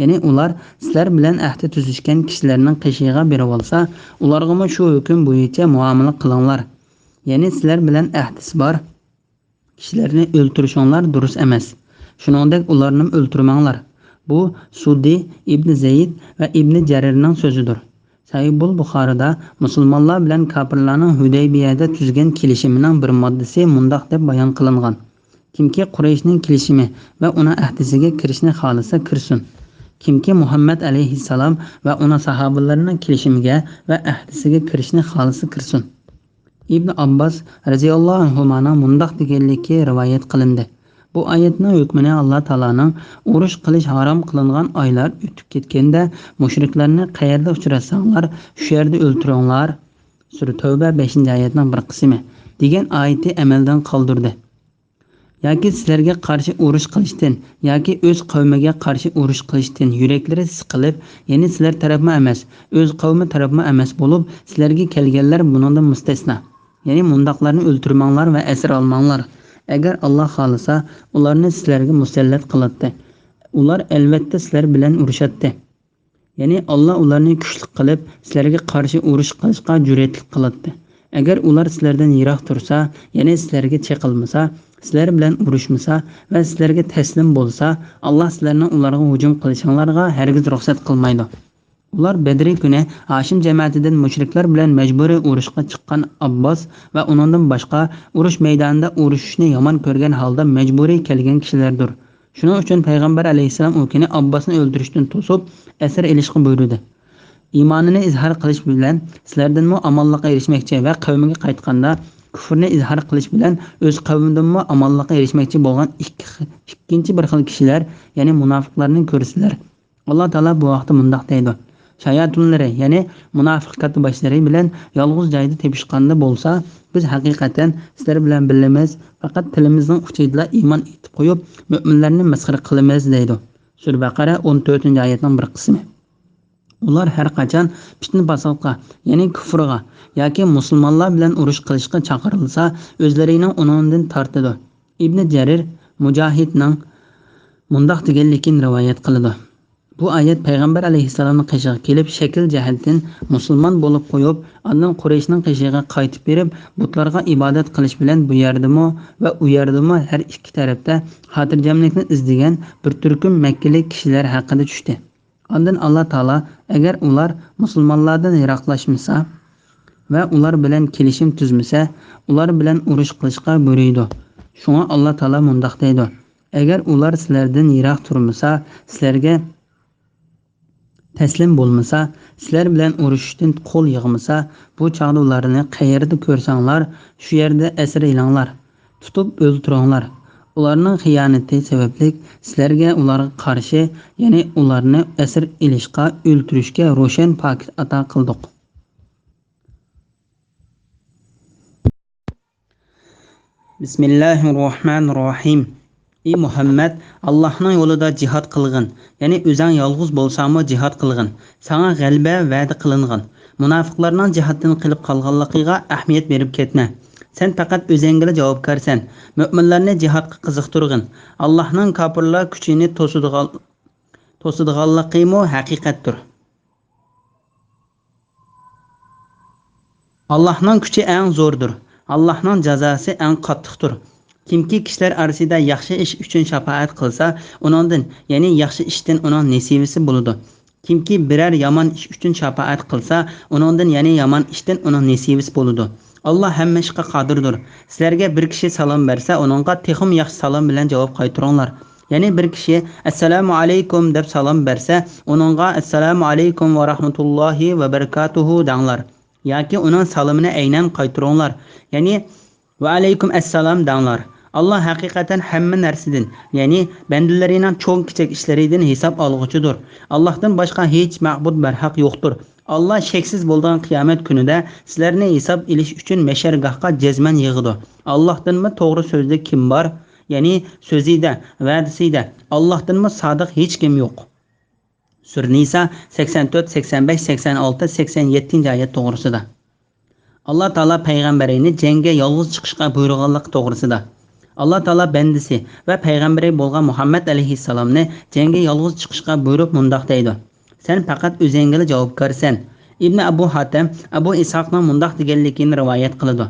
يەنى ئۇلار سىلەر بىلەن ئەھدى تۈزۈشكەن كىشىلەرنىڭ قېشىغا بېرىۋالسا، ئۇلارغىمۇ شۇ ھۆكۈم بويىچە مۇئامىلە قىلىڭلار. يەنى سىلەر بىلەن ئەھدىسى بار كىشىلەرنى ئۆلتۈرۈشۈڭلار دۇرۇس ئەمەس. شۇنىڭدەك ئۇلارنىمۇ ئۆلتۈرمەڭلار. بۇ سۇدى ئىبنى زەيد ۋە ئىبنى جەرىرنىڭ سۆزىدۇر. سەھىھۇل بۇخارىدا مۇسۇلمانلار بىلەن كاپىرلارنىڭ ھۈدەيبىيەدە تۈزگەن كېلىشىمىنىڭ بىر ماددىسى مۇنداق دەپ بايان قىلىنغان: كىمكى قۇرەيشنىڭ كېلىشىمى ۋە ئۇنىڭ ئەھدىسىگە كىرىشنى خالىسا كىرسۇن. كىمكى مۇھەممەد ئەلەيھىسسالام ۋە ئۇنىڭ ساھابىلىرىنىڭ كېلىشىمىگە ۋە ئەھدىسىگە كىرىشنى خالىسا كىرسۇن. ئىبن ئابباس رەزىياللاھۇ ئەنھۇمانىڭ مۇنداق دېگەنلىكى رىۋايەت قىلىندى: بۇ ئايەتنىڭ ھۆكمىنى ئاللا تائالانىڭ ئۇرۇش قىلىش ھارام قىلىنغان ئايلار ئۆتۈپ كەتكەندە مۇشرىكلارنى قەيەردە ئۇچراتساڭلار، شۇ يەردە ئۆلتۈرۈڭلار. سۈرە تەۋبە بەشىنچى ئايەتنىڭ بىر قىسمى دېگەن ئايىتى ئەمەلدىن قالدۇردى. ياكى سىلەرگە قارشى ئۇرۇش قىلىشتىن ياكى ئۆز قەۋمىگە قارشى ئۇرۇش قىلىشتىن يۈرەكلىرى سىقىلىپ، يەنى سىلەر تەرەپمۇ ئەمەس، ئۆز قەۋمى تەرەپمۇ ئەمەس بولۇپ، سىلەرگە كەلگەنلەر بۇنىڭدىن مۇستەسنا. يەنى مۇنداقلارنى ئۆلتۈرمەڭلار ۋە ئەسىر ئالماڭلار. ئەگەر ئاللا خالىسا، ئۇلارنى سىلەرگە مۇسەللەت قىلاتتى. ئۇلار ئەلۋەتتە سىلەر بىلەن ئۇرۇشاتتى. يەنى ئاللا ئۇلارنى كۈچلۈك قىلىپ، سىلەرگە قارشى ئۇرۇش قىلىشقا جۈرئەتلىك قىلاتتى. ئەگەر ئۇلار سىلەردىن يىراق تۇرسا، يەنى سىلەرگە چېقىلمىسا، سىلەر بىلەن ئۇرۇشمىسا ۋە سىلەرگە تەسلىم بولسا، ئاللا سىلەرنىڭ ئۇلارغا ھۇجۇم قىلىشىڭلارغا ھەرگىز رۇخسەت قىلمايدۇ. ئۇلار بەدرى كۈنى ھاشىم جەمەتىدىن مۇشرىكلار بىلەن مەجبۇرىي ئۇرۇشقا چىققان ئابباس ۋە ئۇنىڭدىن باشقا ئۇرۇش مەيدانىدا ئۇرۇشۇشنى يامان كۆرگەن ھالدا مەجبۇرىي كەلگەن كىشىلەردۇر. شۇنىڭ ئۈچۈن پەيغەمبەر ئەلەيھىسسالام ئۇ كۈنى ئابباسنى ئۆلتۈرۈشتىن توسۇپ، ئەسىر ئېلىشقا بۇيرۇدى. ئىمانىنى ئىزھار قىلىش بىلەن سىلەردىنمۇ ئامانلىققا ئېرىشمەكچى ۋە قەۋمىگە قايتقاندا، كۇفرنى ئىزھار قىلىش بىلەن ئۆز قەۋمىدىنمۇ ئامانلىققا ئېرىشمەكچى بولغان ئىككى، ئىككىنچى بىر خىل كىشىلەر، يەنى مۇناپىقلارنى كۆرىسىلەر. ئاللا تائالا بۇ ھەقتە مۇنداق دەيدۇ: شاياتۇنلىرى، يەنى مۇناپىق كاتتىباشلىرى بىلەن يالغۇز جايدا تېپىشقاندا بولسا، بىز ھەقىقەتەن سىلەر بىلەن بىللىمىز، پەقەت تىلىمىزنىڭ ئۇچىدىلا ئىمان ئېيتىپ قويۇپ، مۆمىنلەرنى مەسخىرە قىلىمىز، دەيدۇ. سۈرە بەقەرە، ئون تۆتىنچى ئايەتنىڭ بىر قىسمى. ئۇلار ھەر قاچان پىتنە-پاساتقا، يەنى كۇفرغا ياكى مۇسۇلمانلار بىلەن ئۇرۇش قىلىشقا چاقىرىلسا، ئۆزلىرىنىڭ ئۇنىڭدىن تارتىدۇ. ئىبنى جەرىر مۇجاھىدنىڭ مۇنداق دېگەنلىكىنى رىۋايەت قىلىدۇ: بۇ ئايەت پەيغەمبەر ئەلەيھىسسالامنىڭ قېشىغا كېلىپ، شەكىل جەھەتتىن مۇسۇلمان بولۇپ قويۇپ، ئاندىن قۇرەيشنىڭ قېشىغا قايتىپ بېرىپ، بۇتلارغا ئىبادەت قىلىش بىلەن بۇ يەردىمۇ ۋە ئۇ يەردىمۇ ھەر ئىككى تەرەپتە خاتىرجەملىكنى ئىزدىگەن بىر تۈركۈم مەككىلىك كىشىلەر ھەققىدە چۈشتى. ئاندىن ئاللا تائالا، ئەگەر ئۇلار مۇسۇلمانلاردىن يىراقلاشمىسا ۋە ئۇلار بىلەن كېلىشىم تۈزمىسە، ئۇلار بىلەن ئۇرۇش قىلىشقا بۇيرۇيدۇ. شۇڭا ئاللا تائالا مۇنداق دەيدۇ: ئەگەر ئۇلار سىلەردىن يىراق تۇرمىسا، سىلەرگە تەسلىم بولمىسا، سىلەر بىلەن ئۇرۇشۇشتىن قول يىغمىسا، بۇ چاغدا ئۇلارنى قەيەردە كۆرسەڭلار، شۇ يەردە ئەسىر ئېلىڭلار، تۇتۇپ ئۆلتۈرۈڭلار. ئۇلارنىڭ خىيانىتى سەۋەبلىك سىلەرگە ئۇلارغا قارشى، يەنى ئۇلارنى ئەسىر ئېلىشقا، ئۆلتۈرۈشكە روشەن پاكىت ئاتا قىلدۇق. بىسمىللاھىررەھمانىررەھىم. ئى مۇھەممەد، ئاللاھنىڭ يولىدا جىھاد قىلغىن، يەنى ئۆزۈڭ يالغۇز بولساڭمۇ جىھاد قىلغىن. ساڭا غەلىبە ۋەدە قىلىنغان. مۇناپىقلارنىڭ جىھادتىن قېلىپ قالغانلىقىغا ئەھمىيەت بېرىپ كەتمە. سەن پەقەت ئۆزۈڭگىلا جاۋابكارسەن. مۆمىنلەرنى جىھادقا قىزىقتۇرغىن. ئاللاھنىڭ كاپىرلار كۈچىنى توسىدىغان، توسىدىغانلىقىمۇ ھەقىقەتتۇر. ئاللاھنىڭ كۈچى ئەڭ زوردۇر. ئاللاھنىڭ جازاسى ئەڭ قاتتىقتۇر. كىمكى كىشىلەر ئارىسىدا ياخشى ئىش ئۈچۈن شاپائەت قىلسا، ئۇنىڭدىن، يەنى ياخشى ئىشتىن ئۇنىڭ نېسىۋىسى بولىدۇ. كىمكى بىرەر يامان ئىش ئۈچۈن شاپائەت قىلسا، ئۇنىڭدىن، يەنى يامان ئىشتىن ئۇنىڭ نېسىۋىسى بولىدۇ. ئاللا ھەممە ئىشقا قادىردۇر. سىلەرگە بىر كىشى سالام بەرسە، ئۇنىڭغا تېخىمۇ ياخشى سالام بىلەن جاۋاب قايتۇرۇڭلار. يەنى بىر كىشى «ئەسسالامۇ ئەلەيكۇم» دەپ سالام بەرسە، ئۇنىڭغا «ئەسسالامۇ ئەلەيكۇم ۋە رەھمەتۇللاھى ۋە بەرىكاتۇھۇ» دەڭلار. ياكى ئۇنىڭ سالىمىنى ئەينەن قايتۇرۇڭلار. يەنى «ۋە ئەلەيكۇم ئەسسالام» دەڭلار. ئاللا ھەقىقەتەن ھەممە نەرسىدىن، يەنى بەندىلىرىنىڭ چوڭ كىچىك ئىشلىرىدىن ھېساب ئالغۇچىدۇر. ئاللاھتىن باشقا ھېچ مەبۇد بەرھەق يوقتۇر. ئاللا شەكسىز بولىدىغان قىيامەت كۈنىدە سىلەرنى ھېساب ئېلىش ئۈچۈن مەھشەرگاھقا جەزمەن يىغىدۇ. ئاللاھتىنمۇ توغرا سۆزلۈك كىم بار؟ يەنى سۆزىدە، ۋەدىسىدە. ئاللاھتىنمۇ سادىق ھېچ كىم يوق. سۈرە نىسا سەكسەن تۆت، سەكسەن بەش، سەكسەن ئالتە، سەكسەن يەتتىنچى ئايەت توغرىسىدا. ئاللا تائالا پەيغەمبىرىنى جەڭگە يالغۇز چىقىشقا بۇيرۇغانلىقى توغرىسىدا. ئاللا تائالا بەندىسى ۋە پەيغەمبىرى بولغان مۇھەممەد ئەلەيھىسسالامنى جەڭگە يالغۇز چىقىشقا بۇيرۇپ مۇنداق دەيدۇ: سەن پەقەت ئۆزۈڭگىلا جاۋابكارسەن. ئىبنى ئەبۇ ھاتەم، ئەبۇ ئىسھاقنىڭ مۇنداق دېگەنلىكىنى رىۋايەت قىلىدۇ: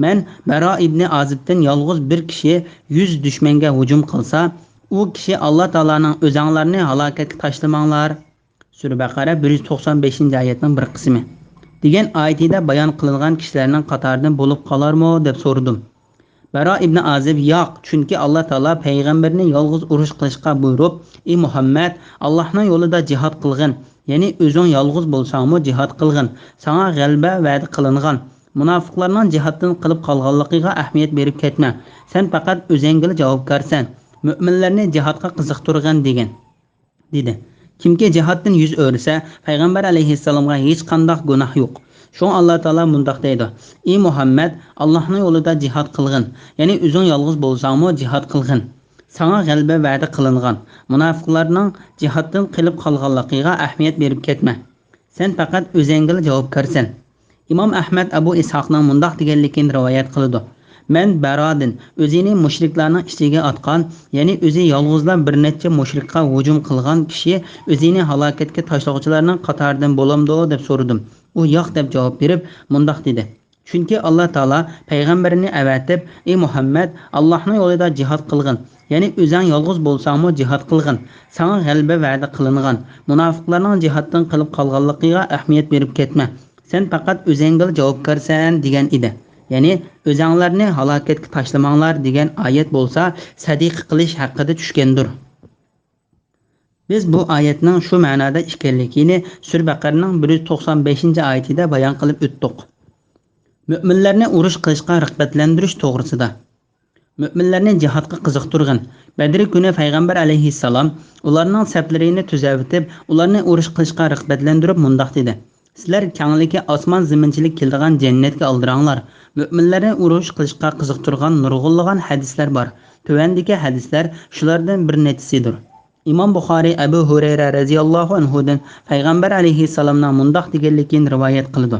مەن بەرا ئىبنى ئازىبتىن يالغۇز بىر كىشى يۈز دۈشمەنگە ھۇجۇم قىلسا، ئۇ كىشى ئاللا تائالانىڭ «ئۆزەڭلارنى ھالاكەتكە تاشلىماڭلار» سۈرە بەقەرە بىر يۈز توقسان بەشىنچى ئايەتنىڭ بىر قىسمى دېگەن ئايىتىدە بايان قىلىنغان كىشىلەرنىڭ قاتارىدىن بولۇپ قالارمۇ دەپ سورىدىم. بەرا ئىبنى ئازىب: ياق، چۈنكى ئاللا تائالا پەيغەمبىرىنى يالغۇز ئۇرۇش قىلىشقا بۇيرۇپ، ئى مۇھەممەد، ئاللاھنىڭ يولىدا جىھاد قىلغىن، يەنى ئۆزۈڭ يالغۇز بولساڭمۇ جىھاد قىلغىن، ساڭا غەلىبە ۋەدە قىلىنغان. مۇناپىقلارنىڭ جىھادتىن قېلىپ قالغانلىقىغا ئەھمىيەت بېرىپ كەتمە. سەن پەقەت ئۆزۈڭگىلا جاۋابكارسەن. مۆمىنلەرنى جىھادقا قىزىقتۇرغىن دېگەن. دېدى. كىمكى جىھادتىن يۈز ئۆرۈسە، پەيغەمبەر ئەلەيھىسسالامغا ھېچقانداق گۇناھ يوق. شۇڭا ئاللا تائالا مۇنداق دەيدۇ: ئى مۇھەممەد، ئاللاھنىڭ يولىدا جىھاد قىلغىن، يەنى ئۆزۈڭ يالغۇز بولساڭمۇ جىھاد قىلغىن. ساڭا غەلىبە ۋەدە قىلىنغان. مۇناپىقلارنىڭ جىھادتىن قېلىپ قالغانلىقىغا ئەھمىيەت بېرىپ كەتمە. سەن پەقەت ئۆزۈڭگىلا جاۋابكارسەن. ئىمام ئەھمەد ئەبۇ ئىسھاقنىڭ مۇنداق دېگەنلىكىنى رىۋايەت قىلىدۇ: مەن بەرادىن، ئۆزىنى مۇشرىكلارنىڭ ئىچىگە ئاتقان، يەنى ئۆزى يالغۇزلا بىر نەچچە مۇشرىكقا ھۇجۇم قىلغان كىشى ئۆزىنى ھالاكەتكە تاشلىغۇچىلارنىڭ قاتارىدىن بولامدۇ دەپ سورىدىم. ئۇ ياق دەپ جاۋاب بېرىپ مۇنداق دېدى: چۈنكى ئاللا تائالا پەيغەمبىرىنى ئەۋەتىپ، ئى مۇھەممەد، ئاللاھنىڭ يولىدا جىھاد قىلغىن، يەنى ئۆزەڭ يالغۇز بولساڭمۇ جىھاد قىلغىن، ساڭا غەلىبە ۋەدە قىلىنغان، مۇناپىقلارنىڭ جىھادتىن قېلىپ قالغانلىقىغا ئەھمىيەت بېرىپ كەتمە، سەن پەقەت ئۆزەڭگىلا جاۋابكارسەن، دېگەن ئىدى. يەنى ئۆزەڭلارنى ھالاكەتكە تاشلىماڭلار، دېگەن ئايەت بولسا سەدىقە قىلىش ھەققىدە چۈشكەندۇر. بىز بۇ ئايەتنىڭ شۇ مەنادا ئىكەنلىكىنى سۈرە بەقەرىنىڭ بىر يۈز توقسان بەشىنچى ئايىتىدە بايان قىلىپ ئۆتتۇق. مۆمىنلەرنى ئۇرۇش قىلىشقا رىغبەتلەندۈرۈش توغرىسىدا. مۆمىنلەرنى جىھادقا قىزىقتۇرغىن. بەدرى كۈنى پەيغەمبەر ئەلەيھىسسالام ئۇلارنىڭ سەپلىرىنى تۈزەۋېتىپ، ئۇلارنى ئۇرۇش قىلىشقا رىغبەتلەندۈرۈپ مۇنداق دېدى: سىلەر كەڭلىكى ئاسمان زېمىنچىلىك كېلىدىغان جەننەتكە ئالدىراڭلار. مۆمىنلەرنى ئۇرۇش قىلىشقا قىزىقتۇرغان نۇرغۇنلىغان ھەدىسلەر بار. تۆۋەندىكى ھەدىسلەر شۇلاردىن بىر نەچچىسىدۇر. ئىمام بۇخارىي ئەبۇ ھۇرەيرە رەزىياللاھۇ ئەنھۇدىن پەيغەمبەر ئەلەيھىسسالامنىڭ مۇنداق دېگەنلىكىنى رىۋايەت قىلىدۇ: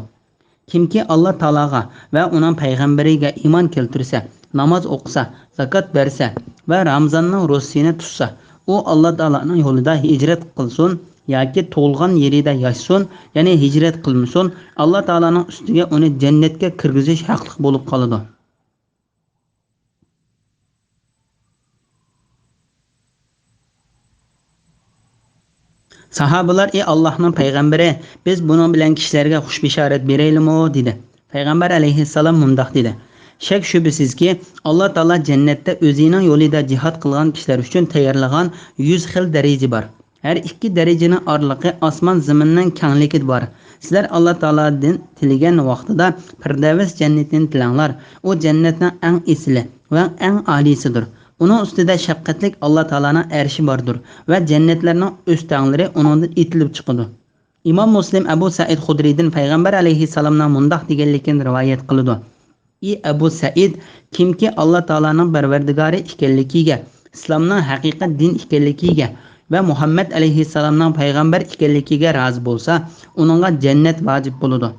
كىمكى ئاللا تائالاغا ۋە ئۇنىڭ پەيغەمبىرىگە ئىمان كەلتۈرسە، ناماز ئوقۇسا، زاكات بەرسە ۋە رامىزاننىڭ روزىسىنى تۇتسا، ئۇ ئاللا تائالانىڭ يولىدا ھىجرەت قىلسۇن ياكى تۇغۇلغان يېرىدە ياشىسۇن، يەنى ھىجرەت قىلمىسۇن، ئاللا تائالانىڭ ئۈستىگە ئۇنى جەننەتكە كىرگۈزۈش ھەقلىق بولۇپ قالىدۇ. ساھابىلار: ئى ئاللاھنىڭ پەيغەمبىرى، بىز بۇنىڭ بىلەن كىشىلەرگە خۇش بېشارەت بېرەيلىمۇ؟ دېدى. پەيغەمبەر ئەلەيھىسسالام مۇنداق دېدى: شەك شۈبھىسىزكى، ئاللا تائالا جەننەتتە ئۆزىنىڭ يولىدا جىھاد قىلغان كىشىلەر ئۈچۈن تەييارلىغان يۈز خىل دەرىجە بار. ھەر ئىككى دەرىجىنىڭ ئارىلىقى ئاسمان زېمىننىڭ كەڭلىكىدە بار. سىلەر ئاللا تائالادىن تىلىگەن ۋاقتىدا پىردەۋس جەننىتىنى تىلەڭلار. ئۇ جەننەتنىڭ ئەڭ ئېسىلى ۋە ئەڭ ئالىيسىدۇر. ئۇنىڭ ئۈستىدە شەپقەتلىك ئاللا تائالانىڭ ئەرشى باردۇر ۋە جەننەتلەرنىڭ ئۆستەڭلىرى ئۇنىڭدىن ئېتىلىپ چىقىدۇ. ئىمام مۇسلىم ئەبۇ سەئىد خۇدرىدىن پەيغەمبەر ئەلەيھىسسالامنىڭ مۇنداق دېگەنلىكىنى رىۋايەت قىلىدۇ: ئى ئەبۇ سەئىد، كىمكى ئاللا تائالانىڭ پەرۋەردىگارى ئىكەنلىكىگە، ئىسلامنىڭ ھەقىقەت دىن ئىكەنلىكىگە ۋە مۇھەممەد ئەلەيھىسسالامنىڭ پەيغەمبەر ئىكەنلىكىگە رازى بولسا، ئۇنىڭغا جەننەت ۋاجىپ بولىدۇ.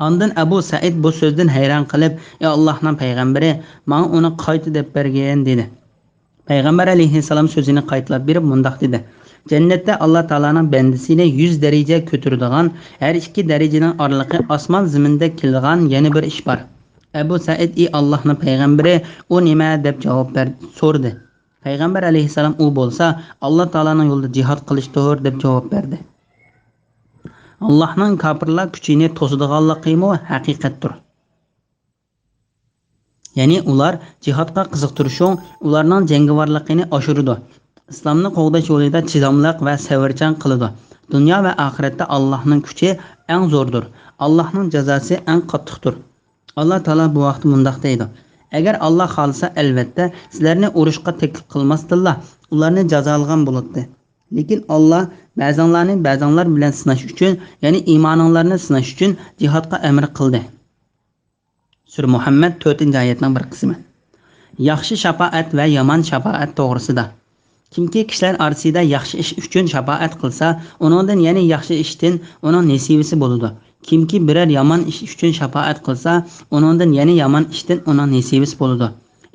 ئاندىن ئەبۇ سەئىد بۇ سۆزدىن ھەيران قېلىپ، ئى ئاللاھنىڭ پەيغەمبىرى، ماڭا ئۇنى قايتا دەپ بەرگىن، دېدى. پەيغەمبەر ئەلەيھىسسالام سۆزىنى قايتىلاپ بېرىپ مۇنداق دېدى: جەننەتتە ئاللا تائالانىڭ بەندىسىنى يۈز دەرىجە كۆتۈرىدىغان، ھەر ئىككى دەرىجىنىڭ ئارىلىقى ئاسمان زېمىندەك كېلىدىغان يەنە بىر ئىش بار. ئەبۇ سەئىد، ئى ئاللاھنىڭ پەيغەمبىرى، ئۇ نېمە؟ دەپ جاۋاب بەر-، سورىدى. پەيغەمبەر ئەلەيھىسسالام، ئۇ بولسا ئاللا تائالانىڭ يولىدا جىھاد قىلىشتۇر، دەپ جاۋاب بەردى. ئاللاھنىڭ كاپىرلار كۈچىنى توسىدىغانلىقىمۇ ھەقىقەتتۇر. يەنى ئۇلار جىھادقا قىزىقتۇرۇشۇڭ ئۇلارنىڭ جەڭگىۋارلىقىنى ئاشۇرىدۇ. ئىسلامنى قوغداش يولىدا چىداملىق ۋە سەۋرچان قىلىدۇ. دۇنيا ۋە ئاخىرەتتە ئاللاھنىڭ كۈچى ئەڭ زوردۇر. ئاللاھنىڭ جازاسى ئەڭ قاتتىقتۇر. ئاللا تائالا بۇ ھەقتە مۇنداق دەيدۇ: ئەگەر ئاللا خالىسا، ئەلۋەتتە، سىلەرنى ئۇرۇشقا تەكلىپ قىلماستىنلا، ئۇلارنى جازالىغان بولاتتى. لېكىن ئاللا بەزىڭلارنى بەزىڭلار بىلەن سىناش ئۈچۈن، يەنى ئىمانىڭلارنى سىناش ئۈچۈن جىھادقا ئەمر قىلدى. سۈرە مۇھەممەد، تۆتىنچى ئايەتنىڭ بىر قىسمى. ياخشى شاپائەت ۋە يامان شاپائەت توغرىسىدا. كىمكى كىشىلەر ئارىسىدا ياخشى ئىش ئۈچۈن شاپائەت قىلسا، ئۇنىڭدىن يەنە ياخشى ئىشتىن ئۇنىڭ نېسىۋىسى بولىدۇ. كىمكى بىرەر يامان ئىش ئۈچۈن شاپائەت قىلسا، ئۇنىڭدىن يەنە يامان ئىشتىن ئۇنىڭ نېسىۋىسى بولىدۇ.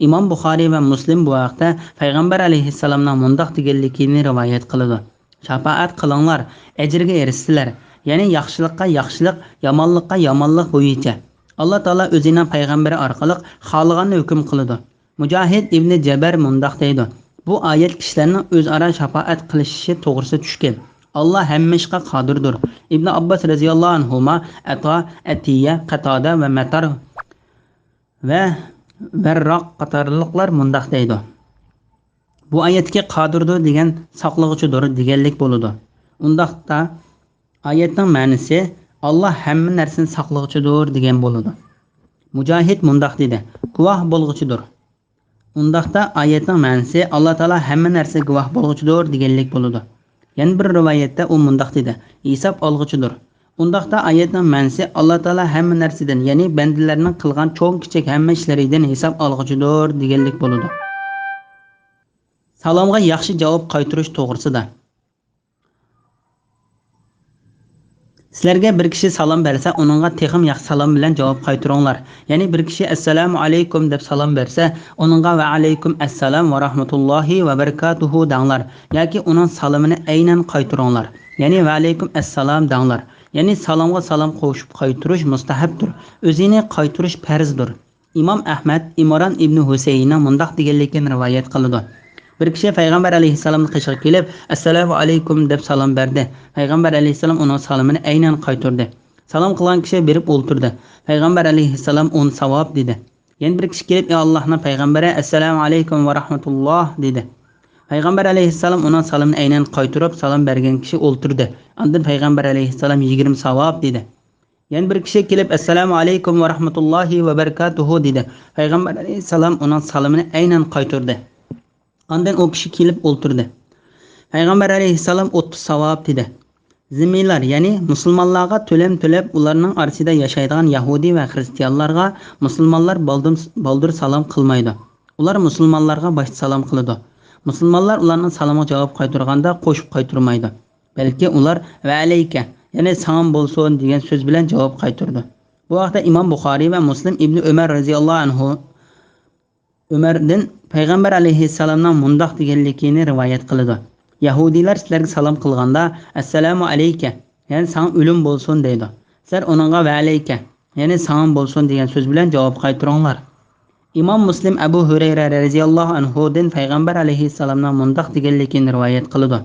ئىمام بۇخارىي ۋە مۇسلىم بۇ ھەقتە پەيغەمبەر ئەلەيھىسسالامنىڭ مۇنداق دېگەنلىكىنى رىۋايەت قىلىدۇ: شاپائەت قىلىڭلار، ئەجىرگە ئېرىشىسىلەر. يەنى ياخشىلىققا ياخشىلىق، يامانلىققا يامانلىق بويىچە. ئاللا تائالا ئۆزىنىڭ پەيغەمبىرى ئارقىلىق خالىغاننى ھۆكۈم قىلىدۇ. مۇجاھىد ئىبنى جەبەر مۇنداق دەيدۇ: بۇ ئايەت كىشىلەرنىڭ ئۆزئارا شاپائەت قىلىشىشى توغرىسىدا چۈشكەن. ئاللا ھەممە ئىشقا قادىردۇر. ئىبنى ئابباس رەزىياللاھۇ ئەنھۇما، ئەتا، ئەتىيە، قاتادە ۋە مەتار ۋە ۋەرراق قاتارلىقلار مۇنداق دەيدۇ: بۇ ئايەتتىكى قادىردۇر دېگەن ساقلىغۇچىدۇر دېگەنلىك بولىدۇ. ئۇنداقتا ئايەتنىڭ مەنىسى، ئاللا ھەممە نەرسىنى ساقلىغۇچىدۇر دېگەن بولىدۇ. مۇجاھىد مۇنداق دېدى: گۇۋاھ بولغۇچىدۇر. ئۇنداقتا ئايەتنىڭ مەنىسى، ئاللا تائالا ھەممە نەرسىگە گۇۋاھ بولغۇچىدۇر دېگەنلىك بولىدۇ. يەنە بىر رىۋايەتتە ئۇ مۇنداق دېدى: ھېساب ئالغۇچىدۇر. ئۇنداقتا ئايەتنىڭ مەنىسى، ئاللا تائالا ھەممە نەرسىدىن، يەنى بەندىلەرنىڭ قىلغان چوڭ-كىچىك ھەممە ئىشلىرىدىن ھېساب ئالغۇچىدۇر دېگەنلىك بولىدۇ. سالامغا ياخشى جاۋاب قايتۇرۇش توغرىسىدا. سىلەرگە بىر كىشى سالام بەرسە، ئۇنىڭغا تېخىمۇ ياخشى سالام بىلەن جاۋاب قايتۇرۇڭلار. يەنى بىر كىشى «ئەسسالامۇ ئەلەيكۇم» دەپ سالام بەرسە، ئۇنىڭغا «ۋە ئەلەيكۇم ئەسسالام ۋە رەھمەتۇللاھى ۋە بەرىكاتۇھۇ» دەڭلار ياكى ئۇنىڭ سالىمىنى ئەينەن قايتۇرۇڭلار. يەنى «ۋە ئەلەيكۇم ئەسسالام» دەڭلار. يەنى سالامغا سالام قوشۇپ قايتۇرۇش مۇستەھەبتۇر، ئۆزىنى قايتۇرۇش پەرزدۇر. ئىمام ئەھمەد ئىمران ئىبنى ھۈسەيىننىڭ مۇنداق دېگەنلىكىنى رىۋايەت قىلىدۇ: بىر كىشى پەيغەمبەر ئەلەيھىسسالامنىڭ قېشىغا كېلىپ، «ئەسسالامۇ ئەلەيكۇم» دەپ سالام بەردى. پەيغەمبەر ئەلەيھىسسالام ئۇنىڭ سالىمىنى ئەينەن قايتۇردى. سالام قىلغان كىشى بېرىپ ئولتۇردى. پەيغەمبەر ئەلەيھىسسالام ئون ساۋاب دېدى. يەنە بىر كىشى كېلىپ، «ئى ئاللاھنىڭ پەيغەمبىرى، ئەسسالامۇ ئەلەيكۇم ۋە رەھمەتۇللاھ» دېدى. پەيغەمبەر ئەلەيھىسسالام ئۇنىڭ سالىمىنى ئەينەن قايتۇرۇپ، سالام بەرگەن كىشى ئولتۇردى. ئاندىن پەيغەمبەر ئەلەيھىسسالام يىگىرمە ساۋاب دېدى. يەنە بىر كىشى كېلىپ، «ئەسسالامۇ ئەلەيكۇم ۋە رەھمەتۇللاھى ۋە بەرىكاتۇھۇ» دېدى. پەيغەمبەر ئەلەيھىسسالام ئۇنىڭ سالىمىنى ئەينەن قايتۇردى. ئاندىن ئۇ كىشى كېلىپ ئولتۇردى. پەيغەمبەر ئەلەيھىسسالام ئوتتۇز ساۋاب دېدى. زىممىيلار، يەنى مۇسۇلمانلارغا تۆلەم تۆلەپ، ئۇلارنىڭ ئارىسىدا ياشايدىغان يەھۇدىي ۋە خىرىستىيانلارغا مۇسۇلمانلار بالدۇر، بالدۇر سالام قىلمايدۇ. ئۇلار مۇسۇلمانلارغا باشتا سالام قىلىدۇ. مۇسۇلمانلار ئۇلارنىڭ سالىمىغا جاۋاب قايتۇرغاندا قوشۇپ قايتۇرمايدۇ. بەلكى ئۇلار «ۋە ئەلەيكە»، يەنى «ساڭىمۇ بولسۇن» دېگەن سۆز بىلەن جاۋاب قايتۇرىدۇ. بۇ ھەقتە ئىمام بۇخارىي ۋە مۇسلىم ئىبنى ئۆمەر رەزىياللاھۇ ئەنھۇ، ئۆمەردىن پەيغەمبەر ئەلەيھىسسالامنىڭ مۇنداق دېگەنلىكىنى رىۋايەت قىلىدۇ: يەھۇدىيلار سىلەرگە سالام قىلغاندا، «ئەسسالامۇ ئەلەيكە»، يەنى «ساڭا ئۆلۈم بولسۇن» دەيدۇ. سىلەر ئۇنىڭغا «ۋە ئەلەيكە»، يەنى «ساڭىمۇ بولسۇن» دېگەن سۆز بىلەن جاۋاب قايتۇرۇڭلار. ئىمام مۇسلىم ئەبۇ ھۇرەيرە رەزىياللاھۇ ئەنھۇدىن پەيغەمبەر ئەلەيھىسسالامنىڭ مۇنداق دېگەنلىكىنى رىۋايەت قىلىدۇ: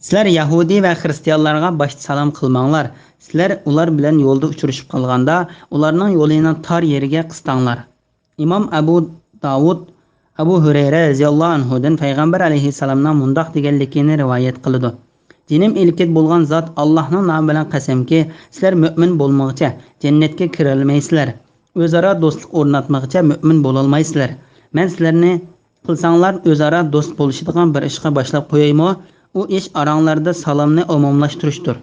سىلەر يەھۇدىي ۋە خىرىستىيانلارغا باشتا سالام قىلماڭلار. سىلەر ئۇلار بىلەن يولدا ئۇچرىشىپ قالغاندا، ئۇلارنىڭ يولىنىڭ تار يېرىگە قىستاڭلار. ئىمام ئەبۇ داۋۇد ئەبۇ ھۇرەيرە رەزىياللاھۇ ئەنھۇدىن پەيغەمبەر ئەلەيھىسسالامنىڭ مۇنداق دېگەنلىكىنى رىۋايەت قىلىدۇ: جېنىم ئىلكىت بولغان زات ئاللاھنىڭ نامى بىلەن قەسەمكى، سىلەر مۆمىن بولمىغىچە جەننەتكە كىرەلمەيسىلەر. ئۆزئارا دوستلۇق ئورناتمىغىچە مۆمىن بولالمايسىلەر. مەن سىلەرنى قىلساڭلار ئۆزئارا دوست بولۇشىدىغان بىر ئىشقا باشلاپ قويايمۇ؟ ئۇ ئىش ئاراڭلاردا سالامنى ئومۇملاشتۇرۇشتۇر.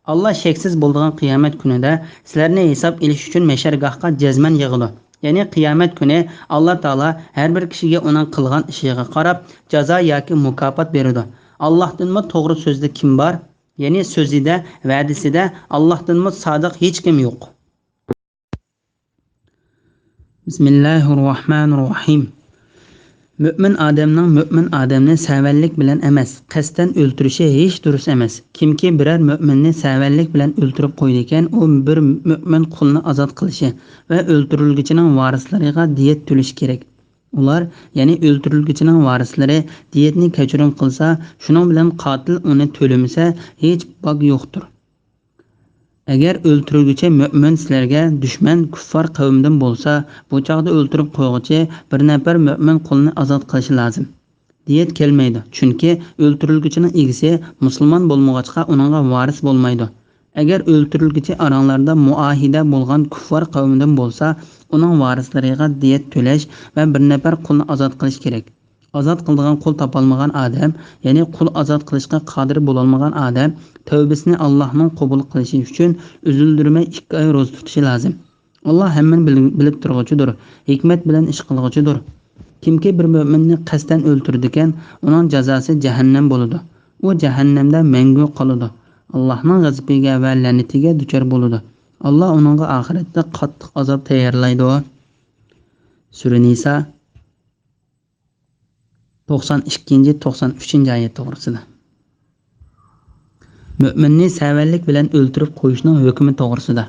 ئاللا شەكسىز بولىدىغان قىيامەت كۈنىدە سىلەرنى ھېساب ئېلىش ئۈچۈن مەھشەرگاھقا جەزمەن يىغىدۇ. يەنى قىيامەت كۈنى ئاللا تائالا ھەر بىر كىشىگە ئۇنىڭ قىلغان ئىشىغا قاراپ جازا ياكى مۇكاپات بېرىدۇ. ئاللاھتىنمۇ توغرا سۆزدە كىم بار؟ يەنى سۆزىدە، ۋەدىسىدە ئاللاھتىنمۇ سادىق ھېچكىم يوق. بىسمىللاھىررەھمانىررەھىم. مۆمىن ئادەمنىڭ مۆمىن ئادەمنى سەۋەنلىك بىلەن ئەمەس، قەستەن ئۆلتۈرۈشى ھېچ دۇرۇس ئەمەس. كىمكى بىرەر مۆمىننى سەۋەنلىك بىلەن ئۆلتۈرۈپ قويىدىكەن، ئۇ بىر مۆمىن قۇلنى ئازاد قىلىشى ۋە ئۆلتۈرۈلگۈچىنىڭ ۋارىسلىرىغا دىيەت تۆلىشى كېرەك. ئۇلار، يەنى ئۆلتۈرۈلگۈچىنىڭ ۋارىسلىرى دىيەتنى كەچۈرۈم قىلسا، شۇنىڭ بىلەن قاتىل ئۇنى تۆلىمىسە، ھېچ باگ يوقتۇر. ئەگەر ئۆلتۈرۈلگۈچى مۆمىن سىلەرگە دۈشمەن، كۇففار قەۋمدىن بولسا، بۇ چاغدا ئۆلتۈرۈپ قويغۇچى بىر نەپەر مۆمىن قۇلنى ئازاد قىلىشى لازىم. دىيەت كەلمەيدۇ، چۈنكى ئۆلتۈرۈلگۈچىنىڭ ئىگىسى مۇسۇلمان بولمىغاچقا، ئۇنىڭغا ۋارىس بولمايدۇ. ئەگەر ئۆلتۈرۈلگۈچى ئاراڭلاردا مۇئاھىدە بولغان كۇففار قەۋمدىن بولسا، ئۇنىڭ ۋارىسلىرىغا دىيەت تۆلەش ۋە بىر نەپەر قۇلنى ئازاد قىلىش كېرەك. ئازاد قىلىدىغان قۇل تاپالمىغان ئادەم، يەنى قۇل ئازاد قىلىشقا قادىر بولالمىغان ئادەم تەۋبىسىنى ئاللاھنىڭ قوبۇل قىلىشى ئۈچۈن ئۈزۈلدۈرمەي ئىككى ئاي روزا تۇتۇشى لازىم. ئاللا ھەممىنى بىل-، بىلىپ تۇرغۇچىدۇر، ھېكمەت بىلەن ئىش قىلغۇچىدۇر. كىمكى بىر مۆمىننى قەستەن ئۆلتۈرىدىكەن، ئۇنىڭ جازاسى جەھەننەم بولىدۇ. ئۇ جەھەننەمدە مەڭگۈ قالىدۇ. ئاللاھنىڭ غەزىپىگە ۋە لەنىتىگە دۇچار بولىدۇ. ئاللا ئۇنىڭغا ئاخىرەتتە قاتتىق ئازاب تەييارلايدۇ. سۈرە نىسا، توقسان ئىككىنچى، توقسان ئۈچىنچى ئايەت توغرىسىدا. مۆمىننى سەۋەنلىك بىلەن ئۆلتۈرۈپ قويۇشنىڭ ھۆكمى توغرىسىدا.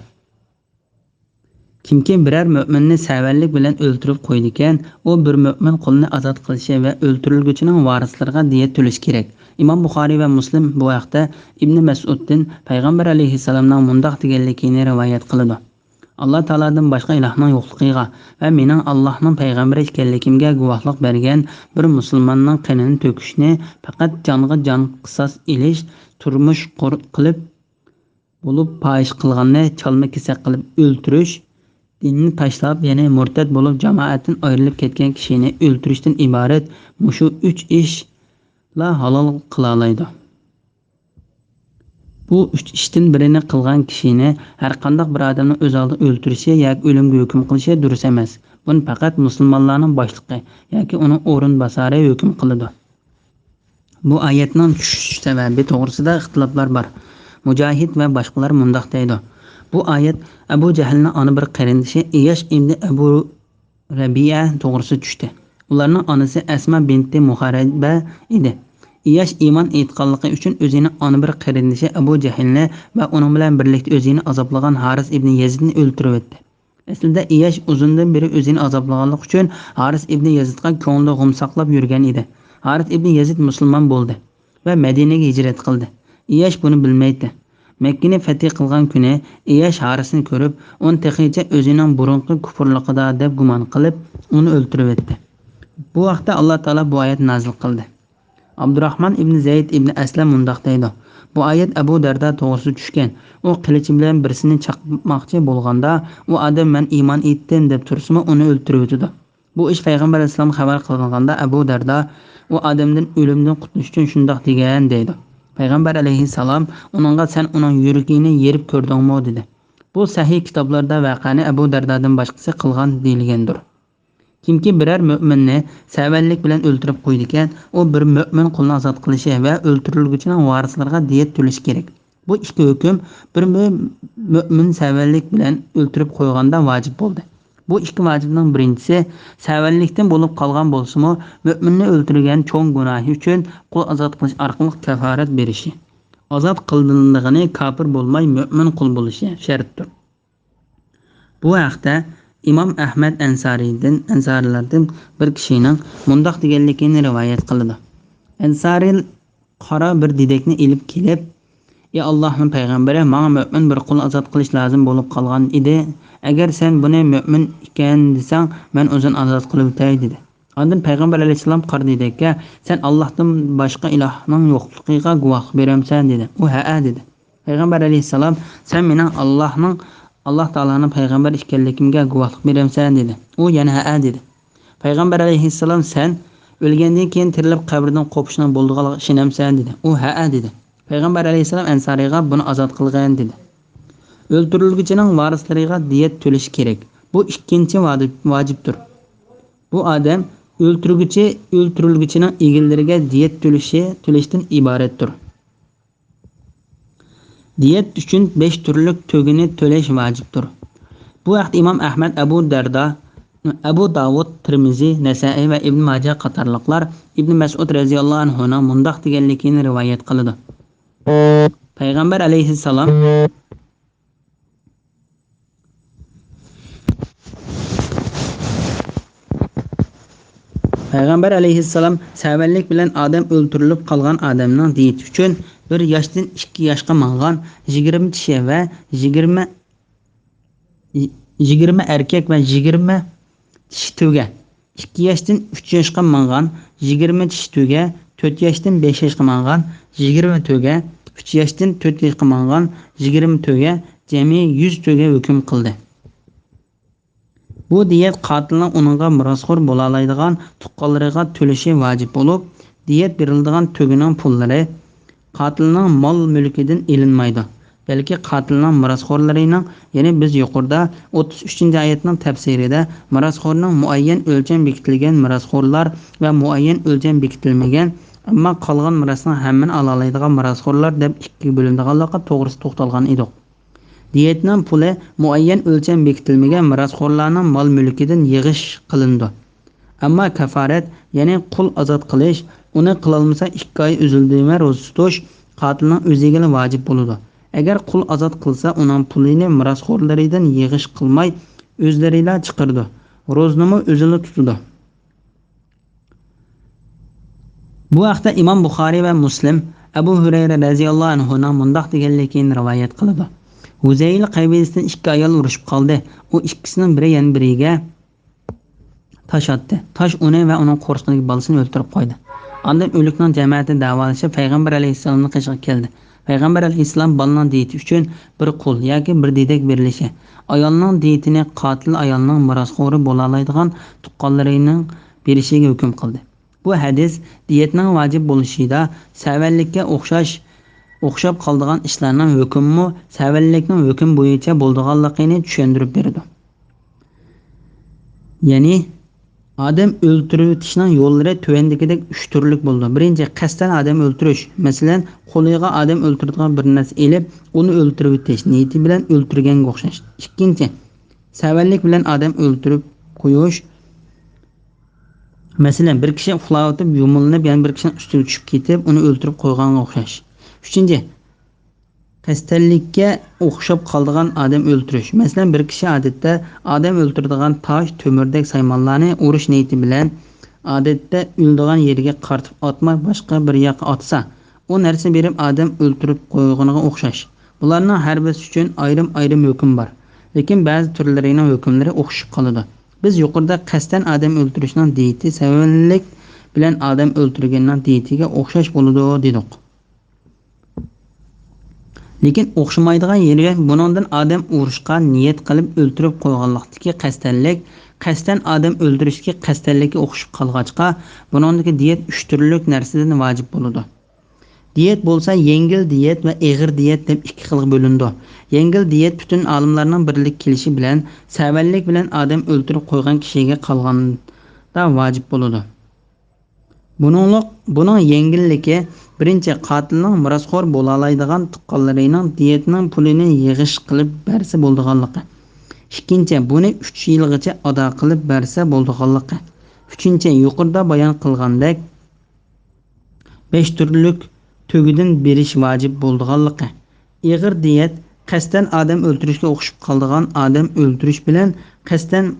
كىمكى بىرەر مۆمىننى سەۋەنلىك بىلەن ئۆلتۈرۈپ قويىدىكەن، ئۇ بىر مۆمىن قۇلنى ئازاد قىلىشى ۋە ئۆلتۈرۈلگۈچىنىڭ ۋارىسلىرىغا دىيەت تۆلىشى كېرەك. ئىمام بۇخارىي ۋە مۇسلىم بۇ ھەقتە ئىبنى مەسئۇدتىن پەيغەمبەر ئەلەيھىسسالامنىڭ مۇنداق دېگەنلىكىنى رىۋايەت قىلىدۇ: ئاللا تائالادىن باشقا ئىلاھنىڭ يوقلۇقىغا ۋە مېنىڭ ئاللاھنىڭ پەيغەمبىرى ئىكەنلىكىمگە گۇۋاھلىق بەرگەن بىر مۇسۇلماننىڭ قېنىنى تۆكۈشنى پەقەت جانغا جان قىساس ئېلىش، تۇرمۇش قۇر-، قىلىپ، بولۇپ پاھىش قىلغاننى چالما كېسەك قىلىپ ئۆلتۈرۈش، دىننى تاشلاپ، يەنى مۇرتەت بولۇپ جامائەتتىن ئايرىلىپ كەتكەن كىشىنى ئۆلتۈرۈشتىن ئىبارەت مۇشۇ ئۈچ ئىشلا ھالال قىلالايدۇ. بۇ ئۈچ ئىشتىن بىرىنى قىلغان كىشىنى ھەرقانداق بىر ئادەمنىڭ ئۆز ئالدىغا ئۆلتۈرۈشى ياكى ئۆلۈمگە ھۆكۈم قىلىشى دۇرۇس ئەمەس. بۇنى پەقەت مۇسۇلمانلارنىڭ باشلىقى ياكى ئۇنىڭ ئورۇنباسارى ھۆكۈم قىلىدۇ. بۇ ئايەتنىڭ چۈشۈش سەۋەبى توغرىسىدا ئىختىلاپلار بار. مۇجاھىد ۋە باشقىلار مۇنداق دەيدۇ: بۇ ئايەت ئەبۇ جەھىلنىڭ ئانا بىر قېرىندىشى ئىياش ئىبنى ئەبۇ رەبىئە توغرىسىدا چۈشتى. ئۇلارنىڭ ئانىسى ئەسما بىنتى مۇھارىبە ئىدى. ئىياش ئىمان ئېيتقانلىقى ئۈچۈن ئۆزىنىڭ ئانا بىر قېرىندىشى ئەبۇ جەھلنى ۋە ئۇنىڭ بىلەن بىرلىكتە ئۆزىنى ئازابلىغان ھارىس ئىبنى يەزىدنى ئۆلتۈرۈۋەتتى. ئەسلىدە ئىياش ئۇزۇندىن بېرى ئۆزىنى ئازابلىغانلىقى ئۈچۈن ھارىس ئىبنى يەزىدقا كۆڭلىدە غۇم ساقلاپ يۈرگەن ئىدى. ھارىس ئىبنى يەزىد مۇسۇلمان بولدى ۋە مەدىنىگە ھىجرەت قىلدى. ئىياش بۇنى بىلمەيتتى. مەككىنى فەتھى قىلغان كۈنى ئىياش ھارىسنى كۆرۈپ، ئۇنى تېخىچە ئۆزىنىڭ بۇرۇنقى كۇپۇرلۇقىدا دەپ گۇمان قىلىپ، ئۇنى ئۆلتۈرۈۋەتتى. بۇ ھەقتە ئاللا تائالا بۇ ئايەت نازىل قىلدى. ئابدۇراخمان ئىبنى زەيد ئىبنى ئەسلەم مۇنداق دەيدۇ: بۇ ئايەت ئەبۇ دەردا توغرىسىدا چۈشكەن. ئۇ قىلىچى بىلەن بىرسىنى چاقماقچى بولغاندا، ئۇ ئادەم «مەن ئىمان ئېيتتىم» دەپ تۇرسىمۇ، ئۇنى ئۆلتۈرۈۋېتىدۇ. بۇ ئىش پەيغەمبەر ئەلەيھىسسالامغا خەۋەر قىلىنغاندا، ئەبۇ دەردا ئۇ ئادەمدىن ئۆلۈمدىن قۇتۇلۇش ئۈچۈن شۇنداق دېگەن، دەيدۇ. پەيغەمبەر ئەلەيھىسسالام ئۇنىڭغا: «سەن ئۇنىڭ يۈرىكىنى يېرىپ كۆردۈڭمۇ؟» دېدى. بۇ سەھىھ كىتابلاردا ۋەقەنى ئەبۇ دەردادىن باشقىسى قىلغان دېيىلگەندۇر. كىمكى بىرەر مۆمىننى سەۋەنلىك بىلەن ئۆلتۈرۈپ قويىدىكەن، ئۇ بىر مۆمىن قۇلنى ئازاد قىلىشى ۋە ئۆلتۈرۈلگۈچىنىڭ ۋارىسلىرىغا دىيەت تۆلىشى كېرەك. بۇ ئىككى ھۆكۈم بىر مۆ-، مۆمىن سەۋەنلىك بىلەن ئۆلتۈرۈپ قويغاندا ۋاجىپ بولدى. بۇ ئىككى ۋاجىپنىڭ بىرىنچىسى، سەۋەنلىكتىن بولۇپ قالغان بولسىمۇ، مۆمىننى ئۆلتۈرگەن چوڭ گۇناھى ئۈچۈن قۇل ئازاد قىلىش ئارقىلىق كاپارەت بېرىشى. ئازاد قىلىنىدىغىنى كاپىر بولماي مۆمىن قۇل بولۇشى شەرتتۇر. بۇ ھەقتە ئىمام ئەھمەد ئەنسارىدىن، ئەنسارىيلاردىن بىر كىشىنىڭ مۇنداق دېگەنلىكىنى رىۋايەت قىلىدۇ. ئەنسارىي قارا بىر دېدەكنى ئېلىپ كېلىپ: «ئى ئاللاھنىڭ پەيغەمبىرى، ماڭا مۆمىن بىر قۇل ئازاد قىلىش لازىم بولۇپ قالغان ئىدى. ئەگەر سەن بۇنى مۆمىن ئىكەن دېسەڭ، مەن ئۆزۈن ئازاد قىلىۋېتەي» دېدى. ئاندىن پەيغەمبەر ئەلەيھىسسالام قارا دېدەككە: «سەن ئاللاھتىن باشقا ئىلاھنىڭ يوقلۇقىغا گۇۋاھلىق بېرەمسەن؟» دېدى. ئۇ: «ھەئە» دېدى. پەيغەمبەر ئەلەيھىسسالام: «سەن مېنىڭ ئاللاھنىڭ، ئاللاھ تائالانىڭ پەيغەمبىرى ئىكەنلىكىمگە گۇۋاھلىق بېرەمسەن؟» دېدى. ئۇ يەنە: «ھەئە» دېدى. پەيغەمبەر ئەلەيھىسسالام: «سەن ئۆلگەندىن كېيىن تىرىلىپ قەبرىدىن قوپۇشنىڭ بولىدىغانلىقىغا ئىشىنەمسەن؟» دېدى. ئۇ: «ھەئە» دېدى. پەيغەمبەر ئەلەيھىسسالام ئەنسارىيغا: «بۇنى ئازاد قىلغىن» دېدى. ئۆلتۈرۈلگۈچىنىڭ ۋارىسلىرىغا دىيەت تۆلىشى كېرەك. بۇ ئىككىنچى ۋاجىپ-، ۋاجىپتۇر. بۇ ئادەم ئۆلتۈرگۈچى، ئۆلتۈرۈلگۈچىنىڭ ئىگىلىرىگە دىيەت تۆلىشى، تۆلەشتىن ئىبارەتتۇر. دىيەت ئۈچۈن بەش تۈرلۈك تۆگىنى تۆلەش ۋاجىپتۇر. بۇ ھەقتە ئىمام ئەھمەد، ئەبۇ دەردا، ئەبۇ داۋۇد، تىرمىزى، نەسائىي ۋە ئىبن ماجە قاتارلىقلار ئىبن مەسئۇد رەزىياللاھۇ ئەنھۇنىڭ مۇنداق دېگەنلىكىنى رىۋايەت قىلىدۇ. پەيغەمبەر ئەلەيھىسسالام پەيغەمبەر ئەلەيھىسسالام سەۋەنلىك بىلەن ئادەم ئۆلتۈرۈلۈپ قالغان ئادەمنىڭ دىيىتى ئۈچۈن بىر ياشتىن ئىككى ياشقا ماڭغان يىگىرمە چىشى ۋە يىگىرمە، يىگىرمە ئەركەك ۋە يىگىرمە چىشى تۆگە، ئىككى ياشتىن ئۈچ ياشقا ماڭغان يىگىرمە چىشى تۆگە، تۆت ياشتىن بەش ياشقا ماڭغان يىگىرمە تۆگە، ئۈچ ياشتىن تۆت ياشقا ماڭغان يىگىرمە تۆگە، جەمئىي يۈز تۆگە ھۆكۈم قىلدى. بۇ دىيەت قاتىلنىڭ ئۇنىڭغا مىراسخور بولالايدىغان تۇغقانلىرىغا تۆلىشى ۋاجىپ بولۇپ، دىيەت بېرىلىدىغان تۆگىنىڭ پۇللىرى قاتىلنىڭ مال-مۈلكىدىن ئېلىنمايدۇ، بەلكى قاتىلنىڭ مىراسخورلىرىنىڭ، يەنى بىز يۇقىرىدا ئوتتۇز ئۈچىنچى ئايەتنىڭ تەپسىرىدە مىراسخورنىڭ مۇئەييەن ئۆلچەم بېكىتىلگەن مىراسخورلار ۋە مۇئەييەن ئۆلچەم بېكىتىلمىگەن، ئەمما قالغان مىراسنىڭ ھەممىنى ئالالايدىغان مىراسخورلار دەپ ئىككىگە بۆلۈنىدىغانلىقى توغرىسىدا توختالغان ئىدۇق. دىيەتنىڭ پۇلى مۇئەييەن ئۆلچەم بېكىتىلمىگەن مىراسخورلارنىڭ مال-مۈلكىدىن يىغىش قىلىنىدۇ. ئەمما كافارەت، يەنى قۇل ئازاد قىلىش، ئۇنى قىلالمىسا ئىككى ئاي ئۈزۈلدۈرمەي روزا تۇتۇش، قاتىلنىڭ ئۆزىگىلا ۋاجىپ بولىدۇ. ئەگەر قۇل ئازاد قىلسا، ئۇنىڭ پۇلىنى مىراسخورلىرىدىن يىغىش قىلماي، ئۆزلىرىلا چىقىرىدۇ. روزىنىمۇ ئۆزىلا تۇتىدۇ. بۇ ھەقتە ئىمام بۇخارىي ۋە مۇسلىم ئەبۇ ھۇرەيرە رەزىياللاھۇ ئەنھۇنىڭ مۇنداق دېگەنلىكىنى رىۋايەت قىلىدۇ: ھۇزەيل قەبىلىسىدىن ئىككى ئايال ئۇرۇشۇپ قالدى. ئۇ ئىككىسىنىڭ بىرى يەنە بىرىگە تاش ئاتتى. تاش ئۇنى ۋە ئۇنىڭ قورسىقىدىكى بالىسىنى ئۆلتۈرۈپ قويدى. ئاندىن ئۆلۈكنىڭ جەمەتى داۋالىشىپ، پەيغەمبەر ئەلەيھىسسالامنىڭ قېشىغا كەلدى. پەيغەمبەر ئەلەيھىسسالام بالىنىڭ دىيىتى ئۈچۈن بىر قۇل ياكى بىر دېدەك بېرىلىشى، ئايالنىڭ دىيىتىنى قاتىل ئايالنىڭ مىراسخورى بولالايدىغان تۇغقانلىرىنىڭ بېرىشىگە ھۆكۈم قىلدى. بۇ ھەدىس دىيەتنىڭ ۋاجىپ بولۇشىدا سەۋەنلىككە ئوخشاش، ئوخشاپ قالىدىغان ئىشلارنىڭ ھۆكمىمۇ سەۋەنلىكنىڭ ھۆكمى بويىچە بولىدىغانلىقىنى چۈشەندۈرۈپ بېرىدۇ. يەنى ئادەم ئۆلتۈرۈۋېتىشنىڭ يوللىرى تۆۋەندىكىدەك ئۈچ تۈرلۈك بولىدۇ. بىرىنچى، قەستەن ئادەم ئۆلتۈرۈش. مەسىلەن، قولىغا ئادەم ئۆلتۈرىدىغان بىر نەرسە ئېلىپ، ئۇنى ئۆلتۈرۈۋېتىش نىيىتى بىلەن ئۆلتۈرگەنگە ئوخشاش. ئىككىنچى، سەۋەنلىك بىلەن ئادەم ئۆلتۈرۈپ قويۇش. مەسىلەن، بىر كىشى ئۇخلاۋېتىپ يۇمۇلىنىپ يەنە بىر كىشىنىڭ ئۈستىگە چۈشۈپ كېتىپ ئۇنى ئۆلتۈرۈپ قويغانغا ئوخشاش. ئۈچىنچى، قەستەنلىككە ئوخشاپ قالىدىغان ئادەم ئۆلتۈرۈش. مەسىلەن، بىر كىشى ئادەتتە ئادەم ئۆلتۈرىدىغان تاش، تۆمۈردەك سايمانلارنى ئۇرۇش نىيىتى بىلەن ئادەتتە ئۆلىدىغان يېرىگە قارىتىپ ئاتماي باشقا بىر ياققا ئاتسا، ئۇ نەرسىنى بېرىپ ئادەم ئۆلتۈرۈپ قويغىنىغا ئوخشاش. بۇلارنىڭ ھەر بىرسى ئۈچۈن ئايرىم-ئايرىم ھۆكۈم بار. لېكىن بەزى تۈرلىرىنىڭ ھۆكۈملىرى ئوخشىشىپ قالىدۇ. بىز يۇقىرىدا قەستەن ئادەم ئۆلتۈرۈشنىڭ دېيىتى سەۋەنلىك بىلەن ئادەم ئۆلتۈرگەننىڭ دېيىتىگە ئوخشاش بولىدۇ دېدۇق. لېكىن ئوخشىمايدىغان يېرى، بۇنىڭدىن ئادەم ئۇرۇشقا نىيەت قىلىپ ئۆلتۈرۈپ قويغانلىقتىكى قەستەنلىك، قەستەن ئادەم ئۆلتۈرۈشتىكى قەستەنلىككە ئوخشىشىپ قالغاچقا، بۇنىڭدىكى دىيەت ئۈچ تۈرلۈك نەرسىدىن ۋاجىپ بولىدۇ. دىيەت بولسا يەڭگىل دىيەت ۋە ئېغىر دىيەت دەپ ئىككى خىلغا بۆلۈنىدۇ. يەڭگىل دىيەت پۈتۈن ئالىملارنىڭ بىرلىككە كېلىشى بىلەن سەۋەنلىك بىلەن ئادەم ئۆلتۈرۈپ قويغان كىشىگە قالغاندا ۋاجىپ بولىدۇ. بۇنىڭلىق، بۇنىڭ يەڭگىللىكى، بىرىنچى، قاتىلنىڭ مىراسخور بولالايدىغان تۇغقانلىرىنىڭ دىيەتنىڭ پۇلىنى يىغىش قىلىپ بەرسە بولىدىغانلىقى. ئىككىنچى، بۇنى ئۈچ يىلغىچە ئادا قىلىپ بەرسە بولىدىغانلىقى. ئۈچىنچى، يۇقىرىدا بايان قىلغاندەك، بەش تۈرلۈك تۆگىدىن بېرىش ۋاجىپ بولىدىغانلىقى. ئېغىر دىيەت قەستەن ئادەم ئۆلتۈرۈشكە ئوخشىشىپ قالىدىغان ئادەم ئۆلتۈرۈش بىلەن قەستەن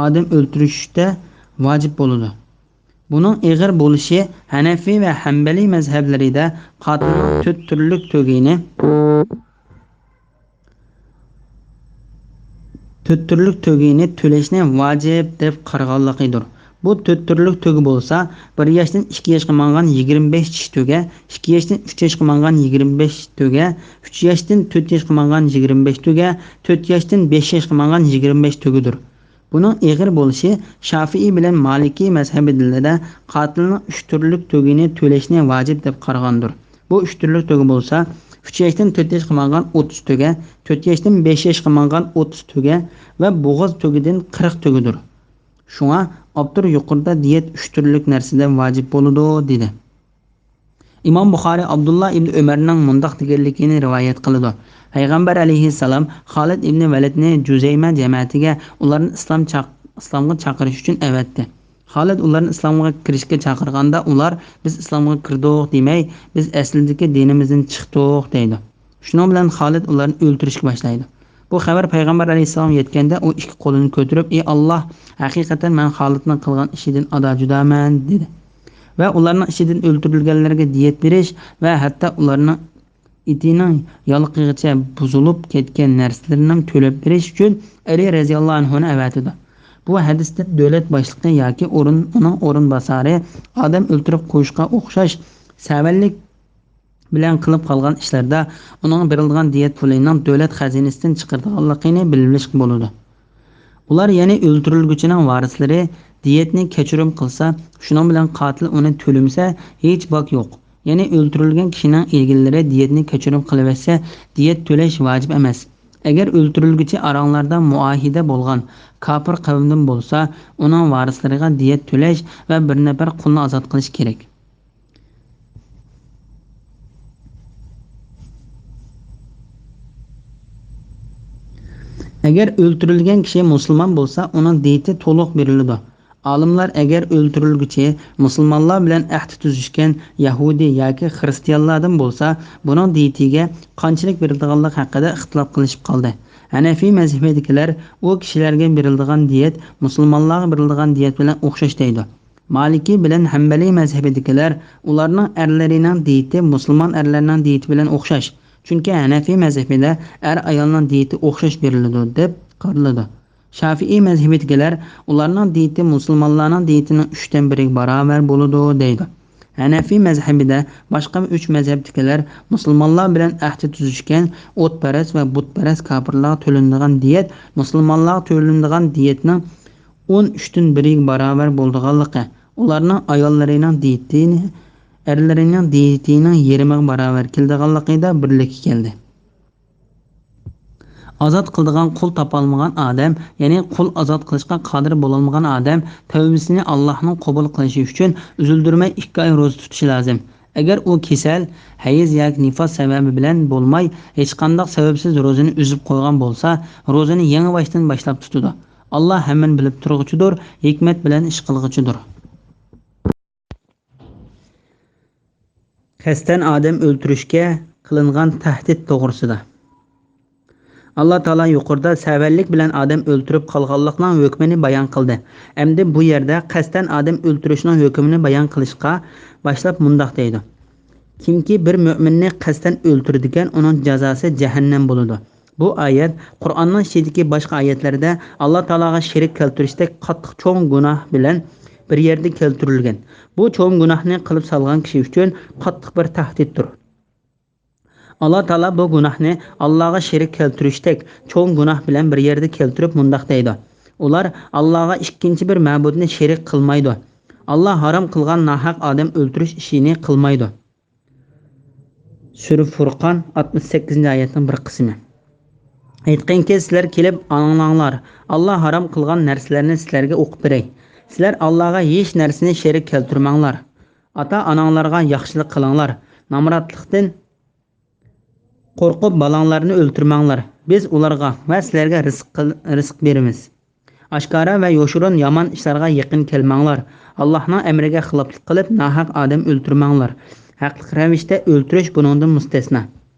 ئادەم ئۆلتۈرۈشتە ۋاجىپ بولىدۇ. بۇنىڭ ئېغىر بولۇشى ھەنەفىي ۋە ھەنبەلىي مەزھەپلىرىدە قاتىلنىڭ تۆت تۈرلۈك تۆگىنى، تۆت تۈرلۈك تۆگىنى تۆلەشنى ۋاجىپ دەپ قارىغانلىقىدۇر. بۇ تۆت تۈرلۈك تۆگە بولسا، بىر ياشتىن ئىككى ياشقا ماڭغان يىگىرمە بەش چىش تۆگە، ئىككى ياشتىن ئۈچ ياشقا ماڭغان يىگىرمە بەش تۆگە، ئۈچ ياشتىن تۆت ياشقا ماڭغان يىگىرمە بەش تۆگە، تۆت ياشتىن بەش ياشقا ماڭغان يىگىرمە بەش تۆگىدۇر. بۇنىڭ ئېغىر بولۇشى شافىئىي بىلەن مالىكىي مەزھەبىدىلەردە قاتىلنىڭ ئۈچ تۈرلۈك تۆگىنى تۆلەشنى ۋاجىپ دەپ قارىغاندۇر. بۇ ئۈچ تۈرلۈك تۆگە بولسا، ئۈچ ياشتىن تۆت ياشقا ماڭغان ئوتتۇز تۆگە، تۆت ياشتىن بەش ياشقا ماڭغان ئوتتۇز تۆگە ۋە بوغاز تۆگىدىن قىرىق تۆگىدۇر. شۇڭا ئاپتور يۇقىرىدا دىيەت ئۈچ تۈرلۈك نەرسىدىن ۋاجىپ بولىدۇ، دېدى. ئىمام بۇخارىي ئابدۇللا ئىبنى ئۆمەرنىڭ مۇنداق دېگەنلىكىنى رىۋايەت قىلىدۇ: پەيغەمبەر ئەلەيھىسسالام خالىد ئىبنى ۋەلىدنى جۇزەيمە جەمەتىگە ئۇلارنى ئىسلام چاق-، ئىسلامغا چاقىرىش ئۈچۈن ئەۋەتتى. خالىد ئۇلارنى ئىسلامغا كىرىشكە چاقىرغاندا، ئۇلار «بىز ئىسلامغا كىردۇق» دېمەي، «بىز ئەسلىدىكى دىنىمىزدىن چىقتۇق» دەيدۇ. شۇنىڭ بىلەن خالىد ئۇلارنى ئۆلتۈرۈشكە باشلايدۇ. بۇ خەۋەر پەيغەمبەر ئەلەيھىسسالامغا يەتكەندە، ئۇ ئىككى قولىنى كۆتۈرۈپ، «ئى ئاللاھ، ھەقىقەتەن مەن خالىدنىڭ قىلغان ئىشىدىن ئادا جۇدامەن» دېدى. ۋە ئۇلارنىڭ ئىچىدىن ئۆلتۈرۈلگەنلەرگە دىيەت بېرىش ۋە ھەتتا ئۇلارنىڭ ئېتىنىڭ يالىقىغىچە بۇزۇلۇپ كەتكەن نەرسىلىرىنىڭ تۆلەپ بېرىش ئۈچۈن ئەلى رەزىياللاھۇ ئەنھۇنى ئەۋەتىدۇ. بۇ ھەدىستە دۆلەت باشلىقى ياكى ئورۇن، ئۇنىڭ ئورۇنباسارى ئادەم ئۆلتۈرۈپ قويۇشقا ئوخشاش سەۋەنلىك بىلەن قىلىپ قالغان ئىشلىرىدا ئۇنىڭ بېرىلىدىغان دىيەت پۇلىنىڭ دۆلەت خەزىنىسىدىن چىقىرىدىغانلىقىنى بىلىۋېلىشقا بولىدۇ. ئۇلار، يەنى ئۆلتۈرۈلگۈچىنىڭ ۋارىسلىرى دىيەتنى كەچۈرۈم قىلسا، شۇنىڭ بىلەن قاتىل ئۇنى تۆلىمىسە، ھېچ باك يوق. يەنى ئۆلتۈرۈلگەن كىشىنىڭ ئىگىلىرى دىيەتنى كەچۈرۈم قىلىۋەتسە، دىيەت تۆلەش ۋاجىپ ئەمەس. ئەگەر ئۆلتۈرۈلگۈچى ئاراڭلاردا مۇئاھىدە بولغان كاپىر قەۋمدىن بولسا، ئۇنىڭ ۋارىسلىرىغا دىيەت تۆلەش ۋە بىر نەپەر قۇلنى ئازاد قىلىش كېرەك. ئەگەر ئۆلتۈرۈلگەن كىشى مۇسۇلمان بولسا، ئۇنىڭ دىيىتى تولۇق بېرىلىدۇ. ئالىملار، ئەگەر ئۆلتۈرۈلگۈچى مۇسۇلمانلار بىلەن ئەھدى تۈزۈشكەن يەھۇدىي ياكى خىرىستىيانلاردىن بولسا، بۇنىڭ دىيىتىگە قانچىلىك بېرىدىغانلىقى ھەققىدە ئىختىلاپ قىلىشىپ قالدى. ھەنەفىي مەزھىپىدىكىلەر ئۇ كىشىلەرگە بېرىلىدىغان دىيەت مۇسۇلمانلارغا بېرىلىدىغان دىيەت بىلەن ئوخشاش دەيدۇ. مالىكىي بىلەن ھەنبەلىي مەزھىپىدىكىلەر ئۇلارنىڭ ئەرلىرىنىڭ دىيىتى مۇسۇلمان ئەرلەرنىڭ دىيىتى بىلەن ئوخشاش، چۈنكى ھەنەفىي مەزھىپىدە ئەر-ئايالنىڭ دىيىتى ئوخشاش بېرىلىدۇ، دەپ قارىلىدۇ. شافىئىي مەزھىپىدىكىلەر ئۇلارنىڭ دىيىتى مۇسۇلمانلارنىڭ دىيىتىنىڭ ئۈچتىن بىرىگە باراۋەر بولىدۇ، دەيدۇ. ھەنەفىي مەزھىپىدە باشقا ئۈچ مەزھەپتىكىلەر مۇسۇلمانلار بىلەن ئەھدى تۈزۈشكەن ئوتپەرەس ۋە بۇتپەرەس كاپىرلارغا تۆلىنىدىغان دىيەت مۇسۇلمانلارغا تۆلىنىدىغان دىيەتنىڭ ئون ئۈچتىن بىرىگە باراۋەر بولىدىغانلىقى، ئۇلارنىڭ ئاياللىرىنىڭ دىيىتىنى، ئەرلىرىنىڭ دىيىتىنىڭ يېرىمىغا باراۋەر كېلىدىغانلىقىدا بىرلىككە كەلدى. ئازاد قىلىدىغان قۇل تاپالمىغان ئادەم، يەنى قۇل ئازاد قىلىشقا قادىر بولالمىغان ئادەم تەۋبىسىنى ئاللاھنىڭ قوبۇل قىلىشى ئۈچۈن ئۈزۈلدۈرمەي ئىككى ئاي روزا تۇتۇشى لازىم. ئەگەر ئۇ كېسەل، ھەيز ياكى نىفاس سەۋەبى بىلەن بولماي، ھېچقانداق سەۋەبسىز روزىنى ئۈزۈپ قويغان بولسا، روزىنى يېڭىباشتىن باشلاپ تۇتىدۇ. ئاللا ھەممىنى بىلىپ تۇرغۇچىدۇر، ھېكمەت بىلەن ئىش قىلغۇچىدۇر. قەستەن ئادەم ئۆلتۈرۈشكە قىلىنغان تەھدىت توغرىسىدا. ئاللا تائالا يۇقىرىدا سەۋەنلىك بىلەن ئادەم ئۆلتۈرۈپ قالغانلىقنىڭ ھۆكمىنى بايان قىلدى. ئەمدى بۇ يەردە قەستەن ئادەم ئۆلتۈرۈشنىڭ ھۆكمىنى بايان قىلىشقا باشلاپ مۇنداق دەيدۇ: كىمكى بىر مۆمىننى قەستەن ئۆلتۈرىدىكەن، ئۇنىڭ جازاسى جەھەننەم بولىدۇ. بۇ ئايەت قۇرئاننىڭ ئىچىدىكى باشقا ئايەتلەردە ئاللا تائالاغا شېرىك كەلتۈرۈشتەك قاتتىق چوڭ گۇناھ بىلەن بىر يەردە كەلتۈرۈلگەن. بۇ چوڭ گۇناھنى قىلىپ سالغان كىشى ئۈچۈن قاتتىق بىر تەھدىتتۇر. ئاللا تائالا بۇ گۇناھنى ئاللاغا شېرىك كەلتۈرۈشتەك چوڭ گۇناھ بىلەن بىر يەردە كەلتۈرۈپ مۇنداق دەيدۇ: ئۇلار ئاللاغا ئىككىنچى بىر مەبۇدنى شېرىك قىلمايدۇ. ئاللا ھارام قىلغان ناھەق ئادەم ئۆلتۈرۈش ئىشىنى قىلمايدۇ. سۈرە فۇرقان، ئاتمىش سەككىزىنچى ئايەتنىڭ بىر قىسمى. ئېيتقىنكى، سىلەر كېلىپ ئاڭلاڭلار، ئاللا ھارام قىلغان نەرسىلەرنى سىلەرگە ئوقۇپ بېرەي. سىلەر ئاللاغا ھېچ نەرسىنى شېرىك كەلتۈرمەڭلار. ئاتا-ئاناڭلارغا ياخشىلىق قىلىڭلار. نامراتلىقتىن قورقۇپ، بالاڭلارنى ئۆلتۈرمەڭلار. بىز ئۇلارغا ۋە سىلەرگە رىزىق قىل-، رىزىق بېرىمىز. ئاشكارا ۋە يوشۇرۇن يامان ئىشلارغا يېقىن كەلمەڭلار. ئاللاھنىڭ ئەمرىگە خىلاپلىق قىلىپ، ناھەق ئادەم ئۆلتۈرمەڭلار. ھەقلىق رەۋىشتە ئۆلتۈرۈش بۇنىڭدىن مۇستەسنا.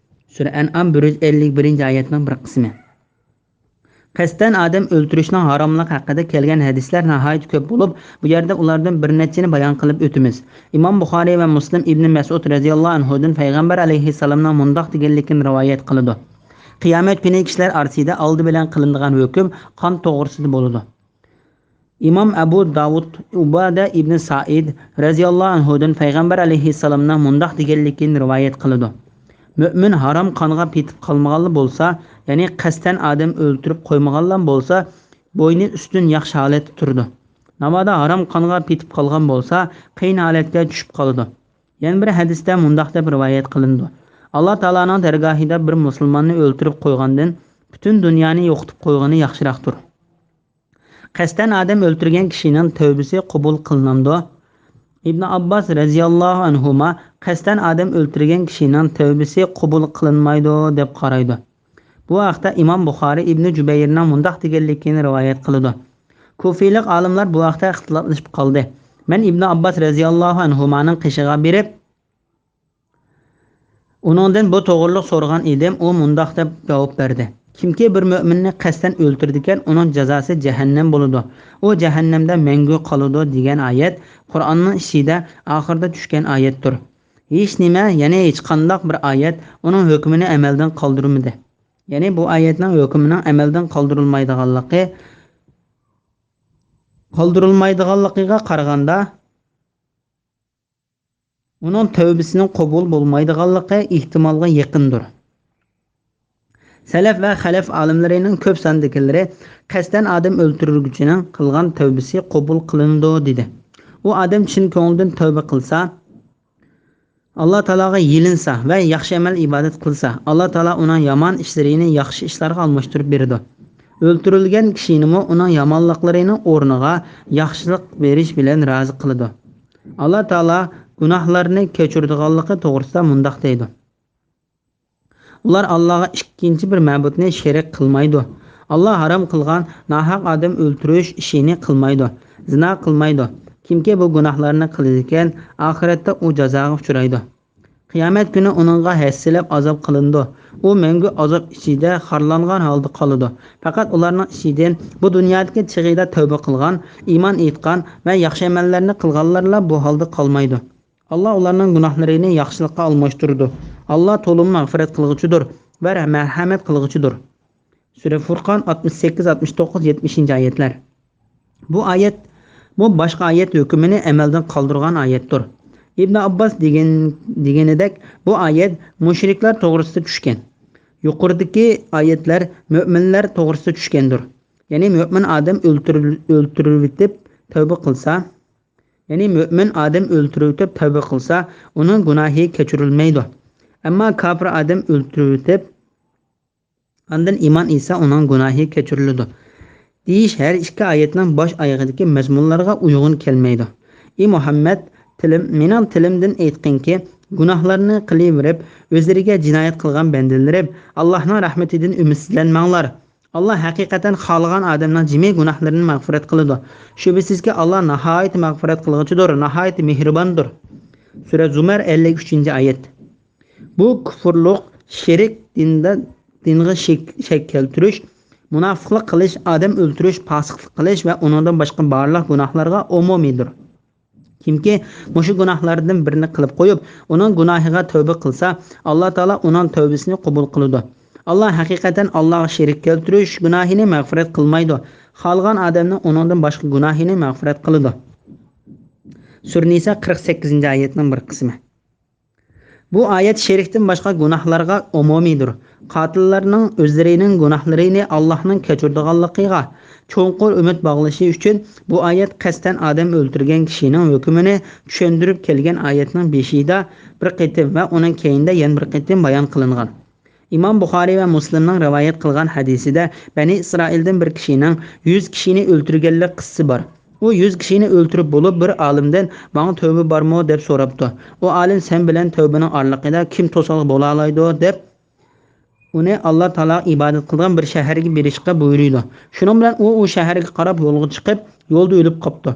سۈرە ئەنئام، بىر يۈز ئەللىك بىرىنچى ئايەتنىڭ بىر قىسمى. قەستەن ئادەم ئۆلتۈرۈشنىڭ ھاراملىقى ھەققىدە كەلگەن ھەدىسلەر ناھايىتى كۆپ بولۇپ، بۇ يەردە ئۇلاردىن بىر نەچچىنى بايان قىلىپ ئۆتىمىز. ئىمام بۇخارىي ۋە مۇسلىم ئىبنى مەسئۇد رەزىياللاھۇ ئەنھۇدىن پەيغەمبەر ئەلەيھىسسالامنىڭ مۇنداق دېگەنلىكىنى رىۋايەت قىلىدۇ: قىيامەت كۈنى كىشىلەر ئارىسىدا ئالدى بىلەن قىلىنىدىغان ھۆكۈم قان توغرىسىدا بولىدۇ. ئىمام ئەبۇ داۋۇد ئۇبادە ئىبنى سائىد رەزىياللاھۇ ئەنھۇدىن پەيغەمبەر ئەلەيھىسسالامنىڭ مۇنداق دېگەنلىكىنى رىۋايەت قىلىدۇ: مۆمىن ھارام قانغا پېتىپ قالمىغانلا بولسا، يەنى قەستەن ئادەم ئۆلتۈرۈپ قويمىغانلا بولسا، بوينى ئۈستۈن ياخشى ھالەتتە تۇرىدۇ. ناۋادا ھارام قانغا پېتىپ قالغان بولسا، قىيىن ھالەتكە چۈشۈپ قالىدۇ. يەنە بىر ھەدىستە مۇنداق دەپ رىۋايەت قىلىنىدۇ: ئاللا تائالانىڭ دەرگاھىدا بىر مۇسۇلماننى ئۆلتۈرۈپ قويغاندىن پۈتۈن دۇنيانى يوقىتىپ قويغىنى ياخشىراقتۇر. قەستەن ئادەم ئۆلتۈرگەن كىشىنىڭ تەۋبىسى قوبۇل قىلىنامدۇ؟ ئىبن ئابباس رەزىياللاھۇ ئەنھۇما قەستەن ئادەم ئۆلتۈرگەن كىشىنىڭ تەۋبىسى قوبۇل قىلىنمايدۇ دەپ قارايدۇ. بۇ ھەقتە ئىمام بۇخارىي ئىبنى جۇبەيرنىڭ مۇنداق دېگەنلىكىنى رىۋايەت قىلىدۇ: كۇفىلىق ئالىملار بۇ ھەقتە ئىختىلاپلىشىپ قالدى. مەن ئىبن ئابباس رەزىياللاھۇ ئەنھۇمانىڭ قېشىغا بېرىپ، ئۇنىڭدىن بۇ توغرىلىق سورىغان ئىدىم، ئۇ مۇنداق دەپ جاۋاب بەردى: كىمكى بىر مۆمىننى قەستەن ئۆلتۈرىدىكەن، ئۇنىڭ جازاسى جەھەننەم بولىدۇ. ئۇ جەھەننەمدە مەڭگۈ قالىدۇ دېگەن ئايەت قۇرئاننىڭ ئىچىدە ئاخىرىدا چۈشكەن ئايەتتۇر. ھېچنېمە، يەنى ھېچقانداق بىر ئايەت ئۇنىڭ ھۆكمىنى ئەمەلدىن قالدۇرمىدى. يەنى بۇ ئايەتنىڭ ھۆكمىنىڭ ئەمەلدىن قالدۇرۇلمايدىغانلىقى، قالدۇرۇلمايدىغانلىقىغا قارىغاندا، ئۇنىڭ تەۋبىسىنىڭ قوبۇل بولمايدىغانلىقى ئېھتىمالغا يېقىندۇر. سەلەف ۋە خەلەف ئالىملىرىنىڭ كۆپ ساندىكىلىرى قەستەن ئادەم ئۆلتۈرگۈچىنىڭ قىلغان تەۋبىسى قوبۇل قىلىنىدۇ دېدى. ئۇ ئادەم چىن كۆڭلىدىن تەۋبە قىلسا، ئاللا تائالاغا يېلىنسا ۋە ياخشى ئەمەل ئىبادەت قىلسا، ئاللا تائالا ئۇنىڭ يامان ئىشلىرىنى ياخشى ئىشلارغا ئالماشتۇرۇپ بېرىدۇ. ئۆلتۈرۈلگەن كىشىنىمۇ ئۇنىڭ يامانلىقلىرىنىڭ ئورنىغا ياخشىلىق بېرىش بىلەن رازى قىلىدۇ. ئاللا تائالا گۇناھلارنى كەچۈرىدىغانلىقى توغرىسىدا مۇنداق دەيدۇ: ئۇلار ئاللاغا ئىككىنچى بىر مەبۇدنى شېرىك قىلمايدۇ. ئاللا ھارام قىلغان ناھەق ئادەم ئۆلتۈرۈش ئىشىنى قىلمايدۇ، زىنا قىلمايدۇ. كىمكى بۇ گۇناھلارنى قىلىدىكەن، ئاخىرەتتە ئۇ جازاغا ئۇچرايدۇ. قىيامەت كۈنى ئۇنىڭغا ھەسسىلەپ ئازاب قىلىنىدۇ. ئۇ مەڭگۈ ئازاب ئىچىدە خارلانغان ھالدا قالىدۇ. پەقەت ئۇلارنىڭ ئىچىدىن بۇ دۇنيادىكى چېغىدا تەۋبە قىلغان، ئىمان ئېيتقان ۋە ياخشى ئەمەللەرنى قىلغانلارلا بۇ ھالدا قالمايدۇ. ئاللا ئۇلارنىڭ گۇناھلىرىنى ياخشىلىققا ئالماشتۇرىدۇ. ئاللا تولىمۇ مەغپىرەت قىلغۇچىدۇر ۋە مەرھەمەت قىلغۇچىدۇر. سۈرە فۇرقان، ئاتمىش سەككىز، ئاتمىش توققۇز، يەتمىشىنچى ئايەتلەر. بۇ ئايەت، بۇ باشقا ئايەت ھۆكمىنى ئەمەلدىن قالدۇرغان ئايەتتۇر. ئىبن ئابباس دېگەن، دېگىنىدەك، بۇ ئايەت مۇشرىكلار توغرىسىدا چۈشكەن. يۇقىرىدىكى ئايەتلەر مۆمىنلەر توغرىسىدا چۈشكەندۇر. يەنى مۆمىن ئادەم ئۆلتۈرۈل-، ئۆلتۈرۈۋېتىپ تەۋبە قىلسا، يەنى مۆمىن ئادەم ئۆلتۈرۈۋېتىپ تەۋبە قىلسا، ئۇنىڭ گۇناھى كەچۈرۈلمەيدۇ. ئەمما كاپىر ئادەم ئۆلتۈرۈۋېتىپ، ئاندىن ئىمان ئېيتسا، ئۇنىڭ گۇناھى كەچۈرۈلىدۇ. دېيىش ھەر ئىككى ئايەتنىڭ باش ئايىغىدىكى مەزمۇنلارغا ئۇيغۇن كەلمەيدۇ. ئى مۇھەممەد، تىلىم، مېنىڭ تىلىمدىن ئېيتقىنكى، گۇناھلارنى قىلىۋېرىپ، ئۆزلىرىگە جىنايەت قىلغان بەندىلىرىم، ئاللاھنىڭ رەھمىتىدىن ئۈمىدسىزلەنمەڭلار. ئاللا ھەقىقەتەن خالىغان ئادەمنىڭ جىمى گۇناھلىرىنى مەغپىرەت قىلىدۇ. شۈبھىسىزكى، ئاللا ناھايىتى مەغپىرەت قىلغۇچىدۇر، ناھايىتى مېھرىباندۇر. سۈرە زۇمەر، ئەللىك ئۈچىنچى ئايەت. بۇ كۇفۇرلۇق، شېرىك، دىندا، دىنغا شەك، شەك كەلتۈرۈش، مۇناپىقلىق قىلىش، ئادەم ئۆلتۈرۈش، پاسىقلىق قىلىش ۋە ئۇنىڭدىن باشقا بارلىق گۇناھلارغا ئومۇمىيدۇر. كىمكى مۇشۇ گۇناھلاردىن بىرىنى قىلىپ قويۇپ، ئۇنىڭ گۇناھىغا تەۋبە قىلسا، ئاللا تائالا ئۇنىڭ تەۋبىسىنى قوبۇل قىلىدۇ. ئاللا ھەقىقەتەن ئاللاغا شېرىك كەلتۈرۈش گۇناھىنى مەغپىرەت قىلمايدۇ. خالىغان ئادەمنىڭ ئۇنىڭدىن باشقا گۇناھىنى مەغپىرەت قىلىدۇ. سۈرە نىسا، قىرىق سەككىزىنچى ئايەتنىڭ بىر قىسمى. بۇ ئايەت شېرىكتىن باشقا گۇناھلارغا ئومۇمىيدۇر. قاتىللارنىڭ ئۆزلىرىنىڭ گۇناھلىرىنى ئاللاھنىڭ كەچۈرىدىغانلىقىغا چوڭقۇر ئۈمىد باغلىشى ئۈچۈن، بۇ ئايەت قەستەن ئادەم ئۆلتۈرگەن كىشىنىڭ ھۆكمىنى چۈشەندۈرۈپ كەلگەن ئايەتنىڭ بېشىدا بىر قېتىم ۋە ئۇنىڭ كەينىدە يەنە بىر قېتىم بايان قىلىنغان. ئىمام بۇخارىي ۋە مۇسلىمنىڭ رىۋايەت قىلغان ھەدىسىدە بەنى ئىسرائىلدىن بىر كىشىنىڭ يۈز كىشىنى ئۆلتۈرگەنلىك قىسسىسى بار. ئۇ يۈز كىشىنى ئۆلتۈرۈپ بولۇپ، بىر ئالىمدىن، «ماڭا تەۋبە بارمۇ؟» دەپ سوراپتۇ. ئۇ ئالىم، «سەن بىلەن تەۋبىنىڭ ئارىلىقىدا كىم توسالغۇ بولالايدۇ؟» دەپ، ئۇنى ئاللا تائالاغا ئىبادەت قىلىدىغان بىر شەھەرگە بېرىشقا بۇيرۇيدۇ. شۇنىڭ بىلەن ئۇ، ئۇ شەھەرگە قاراپ يولغا چىقىپ، يولدا ئۆلۈپ قاپتۇ.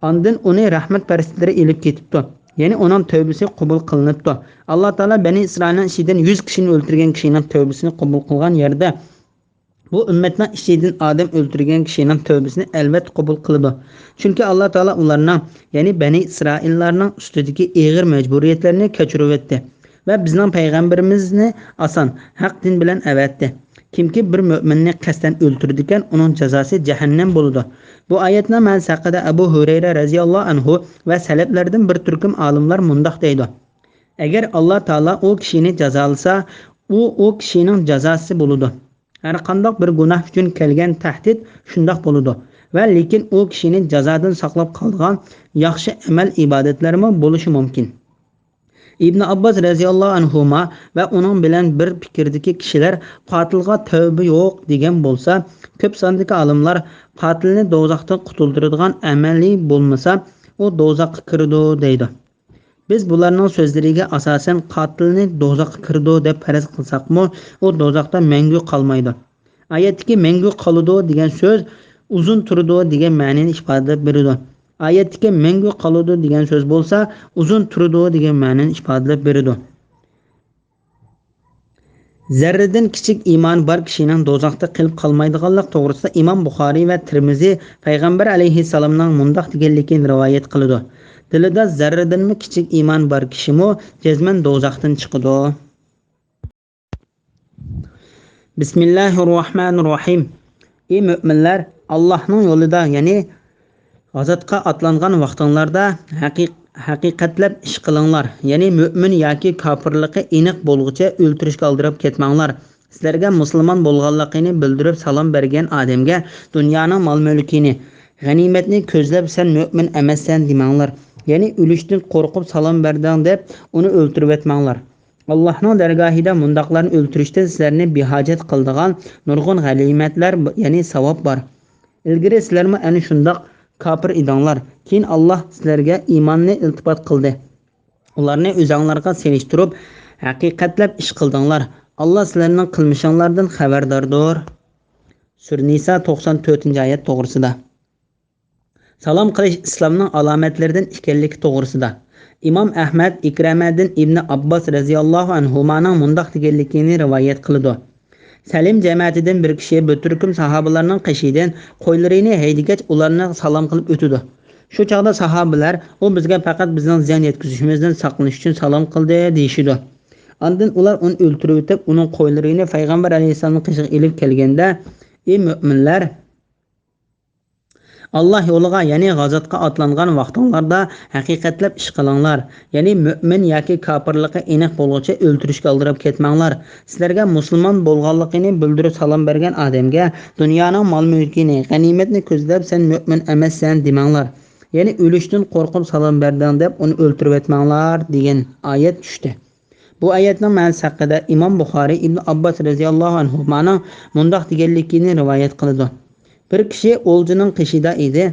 ئاندىن ئۇنى رەھمەت پەرىشتىلىرى ئېلىپ كېتىپتۇ. يەنى ئۇنىڭ تەۋبىسى قوبۇل قىلىنىپتۇ. ئاللا تائالا بەنى ئىسرائىلنىڭ ئىچىدىن يۈز كىشىنى ئۆلتۈرگەن كىشىنىڭ تەۋبىسىنى قوبۇل قىلغان يەردە، بۇ ئۈممەتنىڭ ئىچىدىن ئادەم ئۆلتۈرگەن كىشىنىڭ تەۋبىسىنى ئەلۋەتتە قوبۇل قىلىدۇ. چۈنكى ئاللا تائالا ئۇلارنىڭ، يەنى بەنى ئىسرائىللارنىڭ ئۈستىدىكى ئېغىر مەجبۇرىيەتلەرنى كەچۈرۈۋەتتى ۋە بىزنىڭ پەيغەمبىرىمىزنى ئاسان، ھەق دىن بىلەن ئەۋەتتى. كىمكى بىر مۆمىننى قەستەن ئۆلتۈرىدىكەن، ئۇنىڭ جازاسى جەھەننەم بولىدۇ. بۇ ئايەتنىڭ مەنىسى ھەققىدە ئەبۇ ھۇرەيرە رەزىياللاھۇ ئەنھۇ ۋە سەلەپلەردىن بىر تۈركۈم ئالىملار مۇنداق دەيدۇ: «ئەگەر ئاللا تائالا ئۇ كىشىنى جازالىسا، ئۇ، ئۇ كىشىنىڭ جازاسى بولىدۇ.» ھەرقانداق بىر گۇناھ ئۈچۈن كەلگەن تەھدىت شۇنداق بولىدۇ ۋە لېكىن ئۇ كىشىنى جازادىن ساقلاپ قالىدىغان ياخشى ئەمەل ئىبادەتلەرمۇ بولۇشى مۇمكىن. ئىبن ئابباس رەزىياللاھۇ ئەنھۇما ۋە ئۇنىڭ بىلەن بىر پىكىردىكى كىشىلەر قاتىلغا تەۋبە يوق دېگەن بولسا، كۆپ ساندىكى ئالىملار قاتىلنى دوزاختىن قۇتۇلدۇرىدىغان ئەمەلى بولمىسا، ئۇ دوزاخقا كىرىدۇ دەيدۇ. بىز بۇلارنىڭ سۆزلىرىگە ئاساسەن قاتىلنى دوزاخقا كىرىدۇ دەپ پەرەز قىلساقمۇ، ئۇ دوزاختا مەڭگۈ قالمايدۇ. ئايەتتىكى مەڭگۈ قالىدۇ دېگەن سۆز ئۇزۇن تۇرىدۇ دېگەن مەنىنى ئىپادىلەپ بېرىدۇ. ئايەتتىكى مەڭگۈ قالىدۇ دېگەن سۆز بولسا ئۇزۇن تۇرىدۇ دېگەن مەنىنى ئىپادىلەپ بېرىدۇ. زەررىدىن كىچىك ئىمانى بار كىشىنىڭ دوزاختا قېلىپ قالمايدىغانلىق توغرىسىدا ئىمام بۇخارىي ۋە تىرمىزى پەيغەمبەر ئەلەيھىسسالامنىڭ مۇنداق دېگەنلىكىنى رىۋايەت قىلىدۇ: «دىلىدا زەررىدىنمۇ كىچىك ئىمان بار كىشىمۇ جەزمەن دوزاختىن چىقىدۇ.» بىسمىللاھىررەھمانىررەھىم. ئى مۆمىنلەر، ئاللاھنىڭ يولىدا، يەنى غازاتقا ئاتلانغان ۋاقتىڭلاردا ھەقىق-، ھەقىقەتلەپ ئىش قىلىڭلار، يەنى مۆمىن ياكى كاپىرلىقى ئېنىق بولغۇچە ئۆلتۈرۈشكە ئالدىراپ كەتمەڭلار. سىلەرگە مۇسۇلمان بولغانلىقىنى بىلدۈرۈپ سالام بەرگەن ئادەمگە دۇنيانىڭ مال-مۈلكىنى، غەنىيمەتنى كۆزلەپ، سەن مۆمىن ئەمەسسەن دېمەڭلار. يەنى ئۆلۈشتىن قورقۇپ سالام بەردىڭ دەپ ئۇنى ئۆلتۈرۈۋەتمەڭلار. ئاللاھنىڭ دەرگاھىدا مۇنداقلارنى ئۆلتۈرۈشتىن سىلەرنى بىھاجەت قىلىدىغان نۇرغۇن غەنىيمەتلەر، يەنى ساۋاب بار. ئىلگىرى سىلەرمۇ ئەنە شۇنداق كاپىر ئىدىڭلار. كېيىن ئاللاھ سىلەرگە ئىماننى ئىلتىپات قىلدى. ئۇلارنى ئۆزۈڭلارغا سېلىشتۇرۇپ، ھەقىقەتلەپ ئىش قىلدىڭلار. ئاللاھ سىلەرنىڭ قىلمىشىڭلاردىن خەۋەرداردۇر. سۈرە نىسا، توقسان تۆتىنچى ئايەت توغرىسىدا. سالام قىلىش ئىسلامنىڭ ئالامەتلىرىدىن ئىكەنلىكى توغرىسىدا. ئىمام ئەھمەد ئىكرىمەدىن ئىبنى ئابباس رەزىياللاھۇ ئەنھۇمانىڭ مۇنداق دېگەنلىكىنى رىۋايەت قىلىدۇ. سەلىم جەمەتىدىن بىر كىشى بىر تۈركۈم ساھابىلارنىڭ قېشىدىن قويلىرىنى ھەيدىگەچ، ئۇلارنى سالام قىلىپ ئۆتىدۇ. شۇ چاغدا ساھابىلەر، «ئۇ بىزگە پەقەت بىزنىڭ زىيان يەتكۈزۈشىمىزدىن ساقلىنىش ئۈچۈن سالام قىلدى» دېيىشىدۇ. ئاندىن ئۇلار ئۇنى ئۆلتۈرۈۋېتىپ، ئۇنىڭ قويلىرىنى پەيغەمبەر ئەلەيھىسسالامنىڭ قېشىغا ئېلىپ كەلگەندە، ئى مۆمىنلەر! ئاللاھ يولىغا، يەنى غازاتقا ئاتلانغان ۋاقتىڭلاردا ھەقىقەتلەپ ئىش قىلىڭلار. يەنى مۆمىن ياكى كاپىرلىقى ئېنىق بولغۇچە ئۆلتۈرۈشكە ئالدىراپ كەتمەڭلار. سىلەرگە مۇسۇلمان بولغانلىقىنى بىلدۈرۈپ سالام بەرگەن ئادەمگە دۇنيانىڭ مال-مۈلكىنى، غەنىيمەتنى كۆزلەپ، سەن مۆمىن ئەمەسسەن دېمەڭلار. يەنى ئۆلۈشتىن قورقۇپ سالام بەردىڭ دەپ ئۇنى ئۆلتۈرۈۋەتمەڭلار دېگەن ئايەت چۈشتى. بۇ ئايەتنىڭ مەنىسى ھەققىدە ئىمام بۇخارىي ئىبن ئابباس رەزىياللاھۇ ئەنھۇمانىڭ مۇنداق دېگەنلىكىنى رىۋايەت قىلىدۇ. بىر كىشى ئولجىنىڭ قېشىدا ئىدى.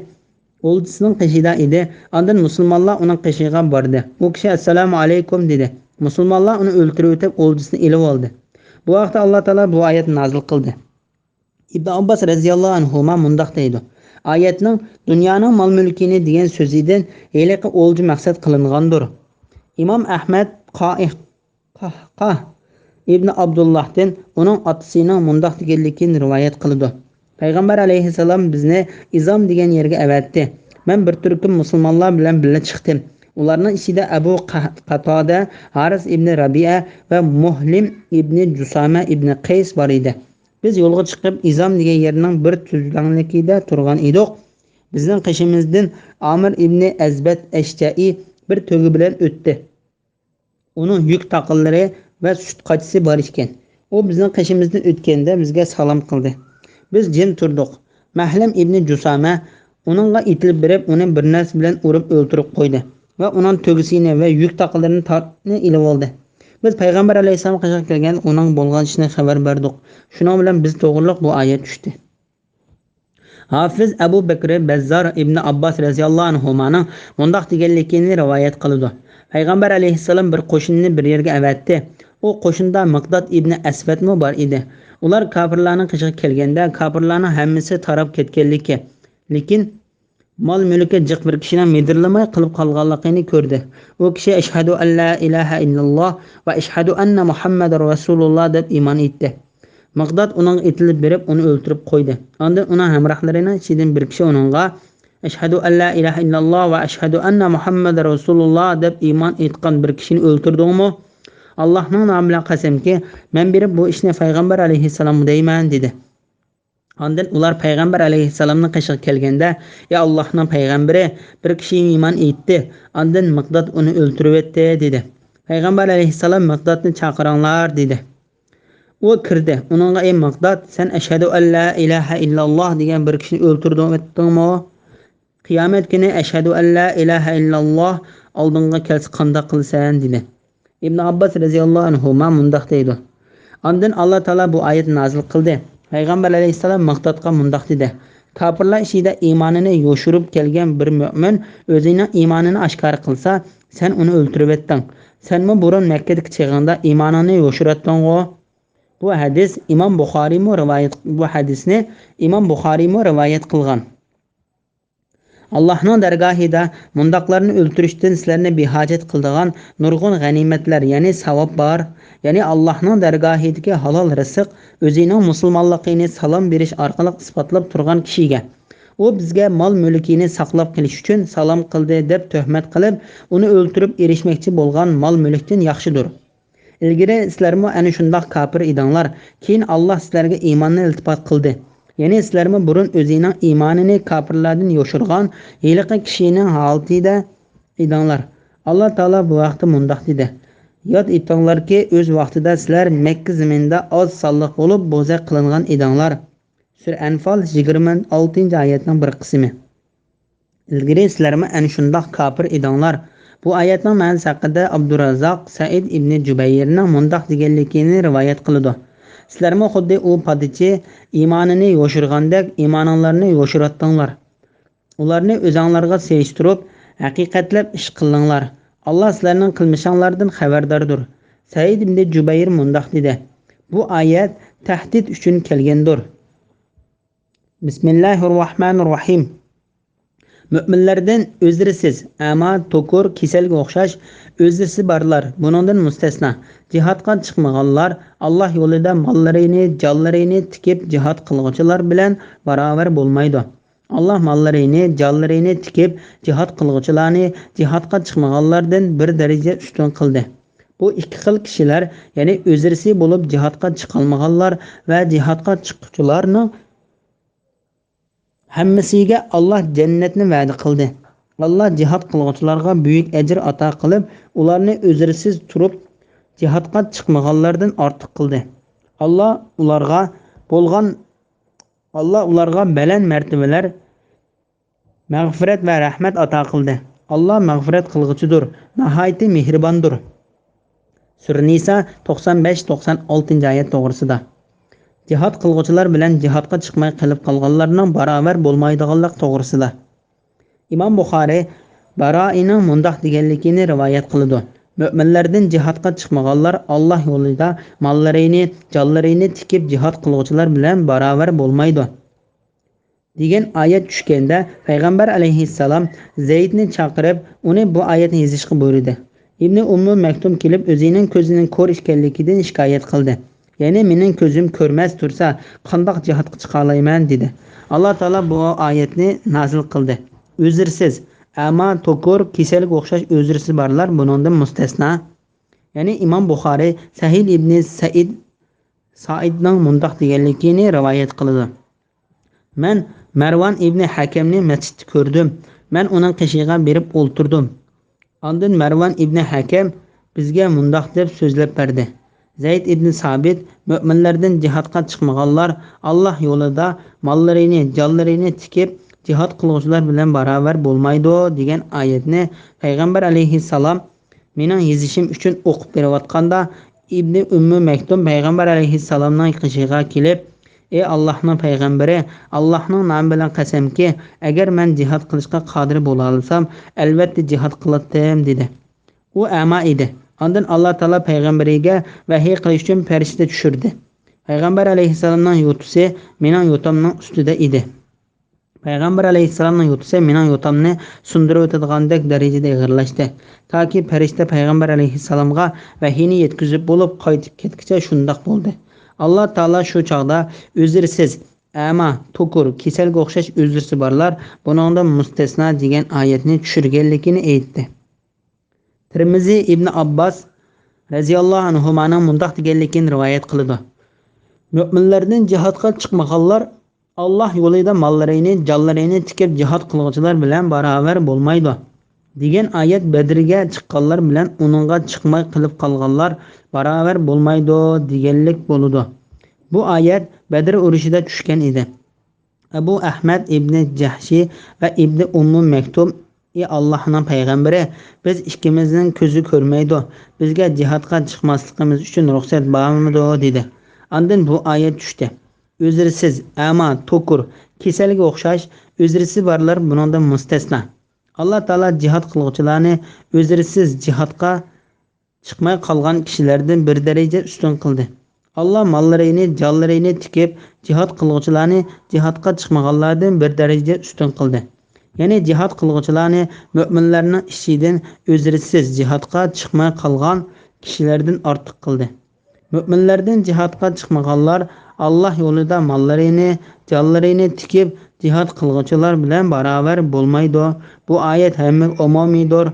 ئولجىسىنىڭ قېشىدا ئىدى. ئاندىن مۇسۇلمانلار ئۇنىڭ قېشىغا باردى. ئۇ كىشى «ئەسسالامۇ ئەلەيكۇم» دېدى. مۇسۇلمانلار ئۇنى ئۆلتۈرۈۋېتىپ، ئولجىسىنى ئېلىۋالدى. بۇ ھەقتە ئاللا تائالا بۇ ئايەتنى نازىل قىلدى. ئىبن ئابباس رەزىياللاھۇ ئەنھۇما مۇنداق دەيدۇ: ئايەتنىڭ «دۇنيانىڭ مال-مۈلكىنى» دېگەن سۆزىدىن ھېلىقى ئولجا مەقسەت قىلىنغاندۇر. ئىمام ئەھمەد قاھقاھ ئىبنى ئابدۇللاھتىن ئۇنىڭ ئاتىسىنىڭ مۇنداق دېگەنلىكىنى رىۋايەت قىلىدۇ: پەيغەمبەر ئەلەيھىسسالام بىزنى ئىزام دېگەن يەرگە ئەۋەتتى. مەن بىر تۈركۈم مۇسۇلمانلار بىلەن بىللە چىقتىم. ئۇلارنىڭ ئىچىدە ئەبۇ قا-، قاتادە، ھارىس ئىبنى رەبىئە ۋە مۇھلىم ئىبنى جۇسامە ئىبنى قەيس بار ئىدى. بىز يولغا چىقىپ، ئىزام دېگەن يەرنىڭ بىر تۈزلەڭلىكىدە تۇرغان ئىدۇق. بىزنىڭ قېشىمىزدىن ئامىر ئىبنى ئەزبەت ئەشجەئى بىر تۆگە بىلەن ئۆتتى. ئۇنىڭ يۈك تاقىلىرى ۋە سۈت قاچىسى بار ئىكەن. ئۇ بىزنىڭ قېشىمىزدىن ئۆتكەندە بىزگە سالام قىلدى. بىز جىم تۇردۇق. مەھلەم ئىبنى جۇسامە ئۇنىڭغا ئېتىلىپ بېرىپ، ئۇنى بىر نەرسە بىلەن ئۇرۇپ ئۆلتۈرۈپ قويدى ۋە ئۇنىڭ تۆگىسىنى ۋە يۈك تاقىلىرىنى تارتنى ئېلىۋالدى. بىز پەيغەمبەر ئەلەيھىسسالام قېشىغا كەلگەندە ئۇنىڭ بولغان ئىشنى خەۋەر بەردۇق. شۇنىڭ بىلەن بىز توغرىلىق بۇ ئايەت چۈشتى. ھافىز ئەبۇ بەكرى بەززار ئىبنى ئابباس رەزىياللاھۇ ئەنھۇمانىڭ مۇنداق دېگەنلىكىنى رىۋايەت قىلىدۇ: پەيغەمبەر ئەلەيھىسسالام بىر قوشۇننى بىر يەرگە ئەۋەتتى. ئۇ قوشۇندا مىقداد ئىبنى ئەسۋەدمۇ بار ئىدى. ئۇلار كاپىرلارنىڭ قېشىغا كەلگەندە، كاپىرلارنىڭ ھەممىسى تاراپ كەتكەنلىكى، لېكىن مال-مۈلكى جىق بىر كىشىنىڭ مىدىرلىماي قېلىپ قالغانلىقىنى كۆردى. ئۇ كىشى «ئەشھەدۇ ئەللا ئىلاھە ئىللاللاھ ۋە ئەشھەدۇ ئەننە مۇھەممەدەر رەسۇلۇللاھ» دەپ ئىمان ئېيتتى. مىقداد ئۇنىڭغا ئېتىلىپ بېرىپ، ئۇنى ئۆلتۈرۈپ قويدى. ئاندىن ئۇنىڭ ھەمراھلىرىنىڭ ئىچىدىن بىر كىشى ئۇنىڭغا «ئەشھەدۇ ئەللا ئىلاھە ئىللاللاھ ۋە ئەشھەدۇ ئەننە مۇھەممەدەر رەسۇلۇللاھ» دەپ ئىمان ئېيتقان بىر كىشىنى ئۆلتۈردۈڭمۇ؟ «ئاللاھنىڭ نامى بىلەن قەسەمكى، مەن بېرىپ بۇ ئىشنى پەيغەمبەر ئەلەيھىسسالامغا دەيمەن» دېدى. ئاندىن ئۇلار پەيغەمبەر ئەلەيھىسسالامنىڭ قېشىغا كەلگەندە، «يا ئاللاھنىڭ پەيغەمبىرى، بىر كىشى ئىمان ئېيتتى، ئاندىن مىقداد ئۇنى ئۆلتۈرۈۋەتتى» دېدى. پەيغەمبەر ئەلەيھىسسالام «مىقدادنى چاقىرىڭلار» دېدى. ئۇ كىردى. ئۇنىڭغا: «ئەي مىقداد، سەن ئەشھەدۇ ئەللا ئىلاھە ئىللاللاھ دېگەن بىر كىشىنى ئۆلتۈردۈڭمۇ؟ قىيامەت كۈنى ئەشھەدۇ ئەللا ئىلاھە ئىللاللاھ ئالدىڭغا كەلسە قانداق قىلىسەن؟» دېدى. ئىبن ئابباس رەزىياللاھۇ ئەنھۇما مۇنداق دەيدۇ: ئاندىن ئاللا تائالا بۇ ئايەتنى نازىل قىلدى. پەيغەمبەر ئەلەيھىسسالام مىقدادقا مۇنداق دېدى: «كاپىرلار ئىچىدە ئىمانىنى يوشۇرۇپ كەلگەن بىر مۆمىن ئۆزىنىڭ ئىمانىنى ئاشكارا قىلسا، سەن ئۇنى ئۆلتۈرۈۋەتتىڭ. سەنمۇ بۇرۇن مەككىدىكى چېغىڭدا ئىمانىڭنى يوشۇراتتىڭغۇ؟» بۇ ھەدىس ئىمام بۇخارىيمۇ رىۋايەت، بۇ ھەدىسنى ئىمام بۇخارىيمۇ رىۋايەت قىلغان. ئاللاھنىڭ دەرگاھىدا مۇنداقلارنى ئۆلتۈرۈشتىن سىلەرنى بىھاجەت قىلىدىغان نۇرغۇن غەنىيمەتلەر، يەنى ساۋاب بار. يەنى ئاللاھنىڭ دەرگاھىدىكى ھالال رىزىق ئۆزىنىڭ مۇسۇلمانلىقىنى سالام بېرىش ئارقىلىق ئىسپاتلاپ تۇرغان كىشىگە، ئۇ بىزگە مال-مۈلكىنى ساقلاپ قېلىش ئۈچۈن سالام قىلدى دەپ تۆھمەت قىلىپ، ئۇنى ئۆلتۈرۈپ ئېرىشمەكچى بولغان مال-مۈلۈكتىن ياخشىدۇر. ئىلگىرى سىلەرمۇ ئەنە شۇنداق كاپىر ئىدىڭلار، كېيىن ئاللا سىلەرگە ئىماننى ئىلتىپات قىلدى. يەنى سىلەرمۇ بۇرۇن ئۆزىنىڭ ئىمانىنى كاپىرلاردىن يوشۇرغان ھېلىقى كىشىنىڭ ھالىتىدە ئىدىڭلار. ئاللا تائالا بۇ ھەقتە مۇنداق دېدى: ياد ئېتىڭلاركى، ئۆز ۋاقتىدا سىلەر مەككە زېمىنىدا ئاز سانلىق بولۇپ بوزەك قىلىنغان ئىدىڭلار. سۈرە ئەنفال، يىگىرمە ئالتىنچى ئايەتنىڭ بىر قىسمى. ئىلگىرى سىلەرمۇ ئەنە شۇنداق كاپىر ئىدىڭلار. بۇ ئايەتنىڭ مەنىسى ھەققىدە ئابدۇراززاق سەئىد ئىبنى جۇبەيرنىڭ مۇنداق دېگەنلىكىنى رىۋايەت قىلىدۇ: سىلەرمۇ خۇددى ئۇ پادىچى ئىمانىنى يوشۇرغاندەك ئىمانىڭلارنى يوشۇراتتىڭلار. ئۇلارنى ئۆزەڭلارغا سېلىشتۇرۇپ، ھەقىقەتلەپ ئىش قىلىڭلار. ئاللا سىلەرنىڭ قىلمىشىڭلاردىن خەۋەرداردۇر. سەئىد ئىبنى جۇبەير مۇنداق دېدى: بۇ ئايەت تەھدىت ئۈچۈن كەلگەندۇر. بىسمىللاھىررەھمانىررەھىم. مۆمىنلەردىن ئۆزرىسىز، ئەما، توكۇر، كېسەلگە ئوخشاش ئۆزرىسى بارلار، بۇنىڭدىن مۇستەسنا، جىھادقا چىقمىغانلار، ئاللا يولىدا ماللىرىنى، جانلىرىنى تىكىپ جىھاد قىلغۇچىلار بىلەن باراۋەر بولمايدۇ. ئاللا ماللىرىنى، جانلىرىنى تىكىپ جىھاد قىلغۇچىلارنى جىھادقا چىقمىغانلاردىن بىر دەرىجە ئۈستۈن قىلدى. بۇ ئىككى خىل كىشىلەر، يەنى ئۆزرىسى بولۇپ جىھادقا چىقالمىغانلار ۋە جىھادقا چىققۇچىلارنىڭ ھەممىسىگە ئاللا جەننەتنى ۋەدە قىلدى. ئاللا جىھاد قىلغۇچىلارغا بۈيۈك ئەجىر ئاتا قىلىپ، ئۇلارنى ئۆزرىسىز تۇرۇپ جىھادقا چىقمىغانلاردىن ئارتۇق قىلدى. ئاللا ئۇلارغا بولغان، ئاللا ئۇلارغا بەلەن مەرتىۋىلەر، مەغپىرەت ۋە رەھمەت ئاتا قىلدى. ئاللا مەغپىرەت قىلغۇچىدۇر، ناھايىتى مېھرىباندۇر. سۈرە نىسا، توقسان بەش، توقسان ئالتىنچى ئايەت توغرىسىدا. جىھاد قىلغۇچىلار بىلەن جىھادقا چىقماي قېلىپ قالغانلارنىڭ باراۋەر بولمايدىغانلىق توغرىسىدا. ئىمام بۇخارى بارائىنىڭ مۇنداق دېگەنلىكىنى رىۋايەت قىلىدۇ: مۆمىنلەردىن جىھادقا چىقمىغانلار ئاللا يولىدا ماللىرىنى، جانلىرىنى تىكىپ جىھاد قىلغۇچىلار بىلەن باراۋەر بولمايدۇ. دېگەن ئايەت چۈشكەندە، پەيغەمبەر ئەلەيھىسسالام زەيدنى چاقىرىپ، ئۇنى بۇ ئايەتنى يېزىشقا بۇيرۇدى. ئىبنى ئۇممۇ مەكتۇم كېلىپ، ئۆزىنىڭ كۆزىنىڭ كور ئىكەنلىكىدىن شىكايەت قىلدى. يەنى، «مېنىڭ كۆزۈم كۆرمەس تۇرسا، قانداق جىھادقا چىقالايمەن؟» دېدى. ئاللا تائالا بۇ ئايەتنى نازىل قىلدى: «ئۆزرىسىز، ئەما، توكۇر، كېسەلگە ئوخشاش ئۆزرىسى بارلار بۇنىڭدىن مۇستەسنا.» يەنى، ئىمام بۇخارىي سەھىل ئىبنى سەئىد سائىدنىڭ مۇنداق دېگەنلىكىنى رىۋايەت قىلىدۇ: «مەن مەرۋان ئىبنى ھەكەمنى مەسچىتتە كۆردۈم. مەن ئۇنىڭ قېشىغا بېرىپ ئولتۇردۇم. ئاندىن مەرۋان ئىبنى ھەكەم بىزگە مۇنداق دەپ سۆزلەپ بەردى: زەيد ئىبنى سابىت، مۆمىنلەردىن جىھادقا چىقمىغانلار ئاللا يولىدا ماللىرىنى، جانلىرىنى تىكىپ، جىھاد قىلغۇچىلار بىلەن باراۋەر بولمايدۇ» دېگەن ئايەتنى پەيغەمبەر ئەلەيھىسسالام مېنىڭ يېزىشىم ئۈچۈن ئوقۇپ بېرىۋاتقاندا، ئىبنى ئۈممى مەكتۇم پەيغەمبەر ئەلەيھىسسالامنىڭ قېشىغا كېلىپ، «ئەي ئاللاھنىڭ پەيغەمبىرى، ئاللاھنىڭ نامى بىلەن قەسەمكى، ئەگەر مەن جىھاد قىلىشقا قادىر بولالىسام، ئەلۋەتتە جىھاد قىلاتتىم» دېدى. ئۇ ئەما ئىدى. ئاندىن ئاللا تائالا پەيغەمبىرىگە ۋەھىي قىلىش ئۈچۈن پەرىشتە چۈشۈردى. پەيغەمبەر ئەلەيھىسسالامنىڭ يوتىسى مېنىڭ يوتامنىڭ ئۈستىدە ئىدى. پەيغەمبەر ئەلەيھىسسالامنىڭ يوتىسى مېنىڭ يوتامنى سۇندۇرۇۋېتىدىغاندەك دەرىجىدە ئېغىرلاشتى. تاكى پەرىشتە پەيغەمبەر ئەلەيھىسسالامغا ۋەھىينى يەتكۈزۈپ بولۇپ قايتىپ كەتكۈچە شۇنداق بولدى. ئاللا تائالا شۇ چاغدا «ئۆزرىسىز، ئەما، توكۇر، كېسەلگە ئوخشاش ئۆزرىسى بارلار بۇنىڭدىن مۇستەسنا» دېگەن ئايەتنى چۈشۈرگەنلىكىنى ئېيتتى. تىرمىزى ئىبنى ئابباس رەزىياللاھۇ ئەنھۇمانىڭ مۇنداق دېگەنلىكىنى رىۋايەت قىلىدۇ: «مۆمىنلەردىن جىھادقا چىقمىغانلار ئاللا يولىدا ماللىرىنى، جانلىرىنى تىكىپ جىھاد قىلغۇچىلار بىلەن باراۋەر بولمايدۇ» دېگەن ئايەت بەدرگە چىققانلار بىلەن ئۇنىڭغا چىقماي قېلىپ قالغانلار باراۋەر بولمايدۇ دېگەنلىك بولىدۇ. بۇ ئايەت بەدر ئۇرۇشىدا چۈشكەن ئىدى. ئەبۇ ئەھمەد ئىبنى جەھشى ۋە ئىبنى ئۇممۇ مەكتۇم: «ئى ئاللاھنىڭ پەيغەمبىرى، بىز ئىككىمىزنىڭ كۆزى كۆرمەيدۇ، بىزگە جىھادقا چىقماسلىقىمىز ئۈچۈن رۇخسەت بارمىدۇ؟» دېدى. ئاندىن بۇ ئايەت چۈشتى: «ئۆزرىسىز، ئەما، توكۇر، كېسەلگە ئوخشاش ئۆزرىسى بارلار بۇنىڭدىن مۇستەسنا.» ئاللا تائالا جىھاد قىلغۇچىلارنى ئۆزرىسىز جىھادقا چىقماي قالغان كىشىلەردىن بىر دەرىجە ئۈستۈن قىلدى. ئاللا ماللىرىنى، جانلىرىنى تىكىپ جىھاد قىلغۇچىلارنى جىھادقا چىقمىغانلاردىن بىر دەرىجە ئۈستۈن قىلدى. يەنى جىھاد قىلغۇچىلارنى مۆمىنلەرنىڭ ئىچىدىن ئۆزرىسىز جىھادقا چىقماي قالغان كىشىلەردىن ئارتۇق قىلدى. مۆمىنلەردىن جىھادقا چىقمىغانلار ئاللا يولىدا ماللىرىنى، جانلىرىنى تىكىپ جىھاد قىلغۇچىلار بىلەن باراۋەر بولمايدۇ. بۇ ئايەت ھەممىگە ئومۇمىيدۇر.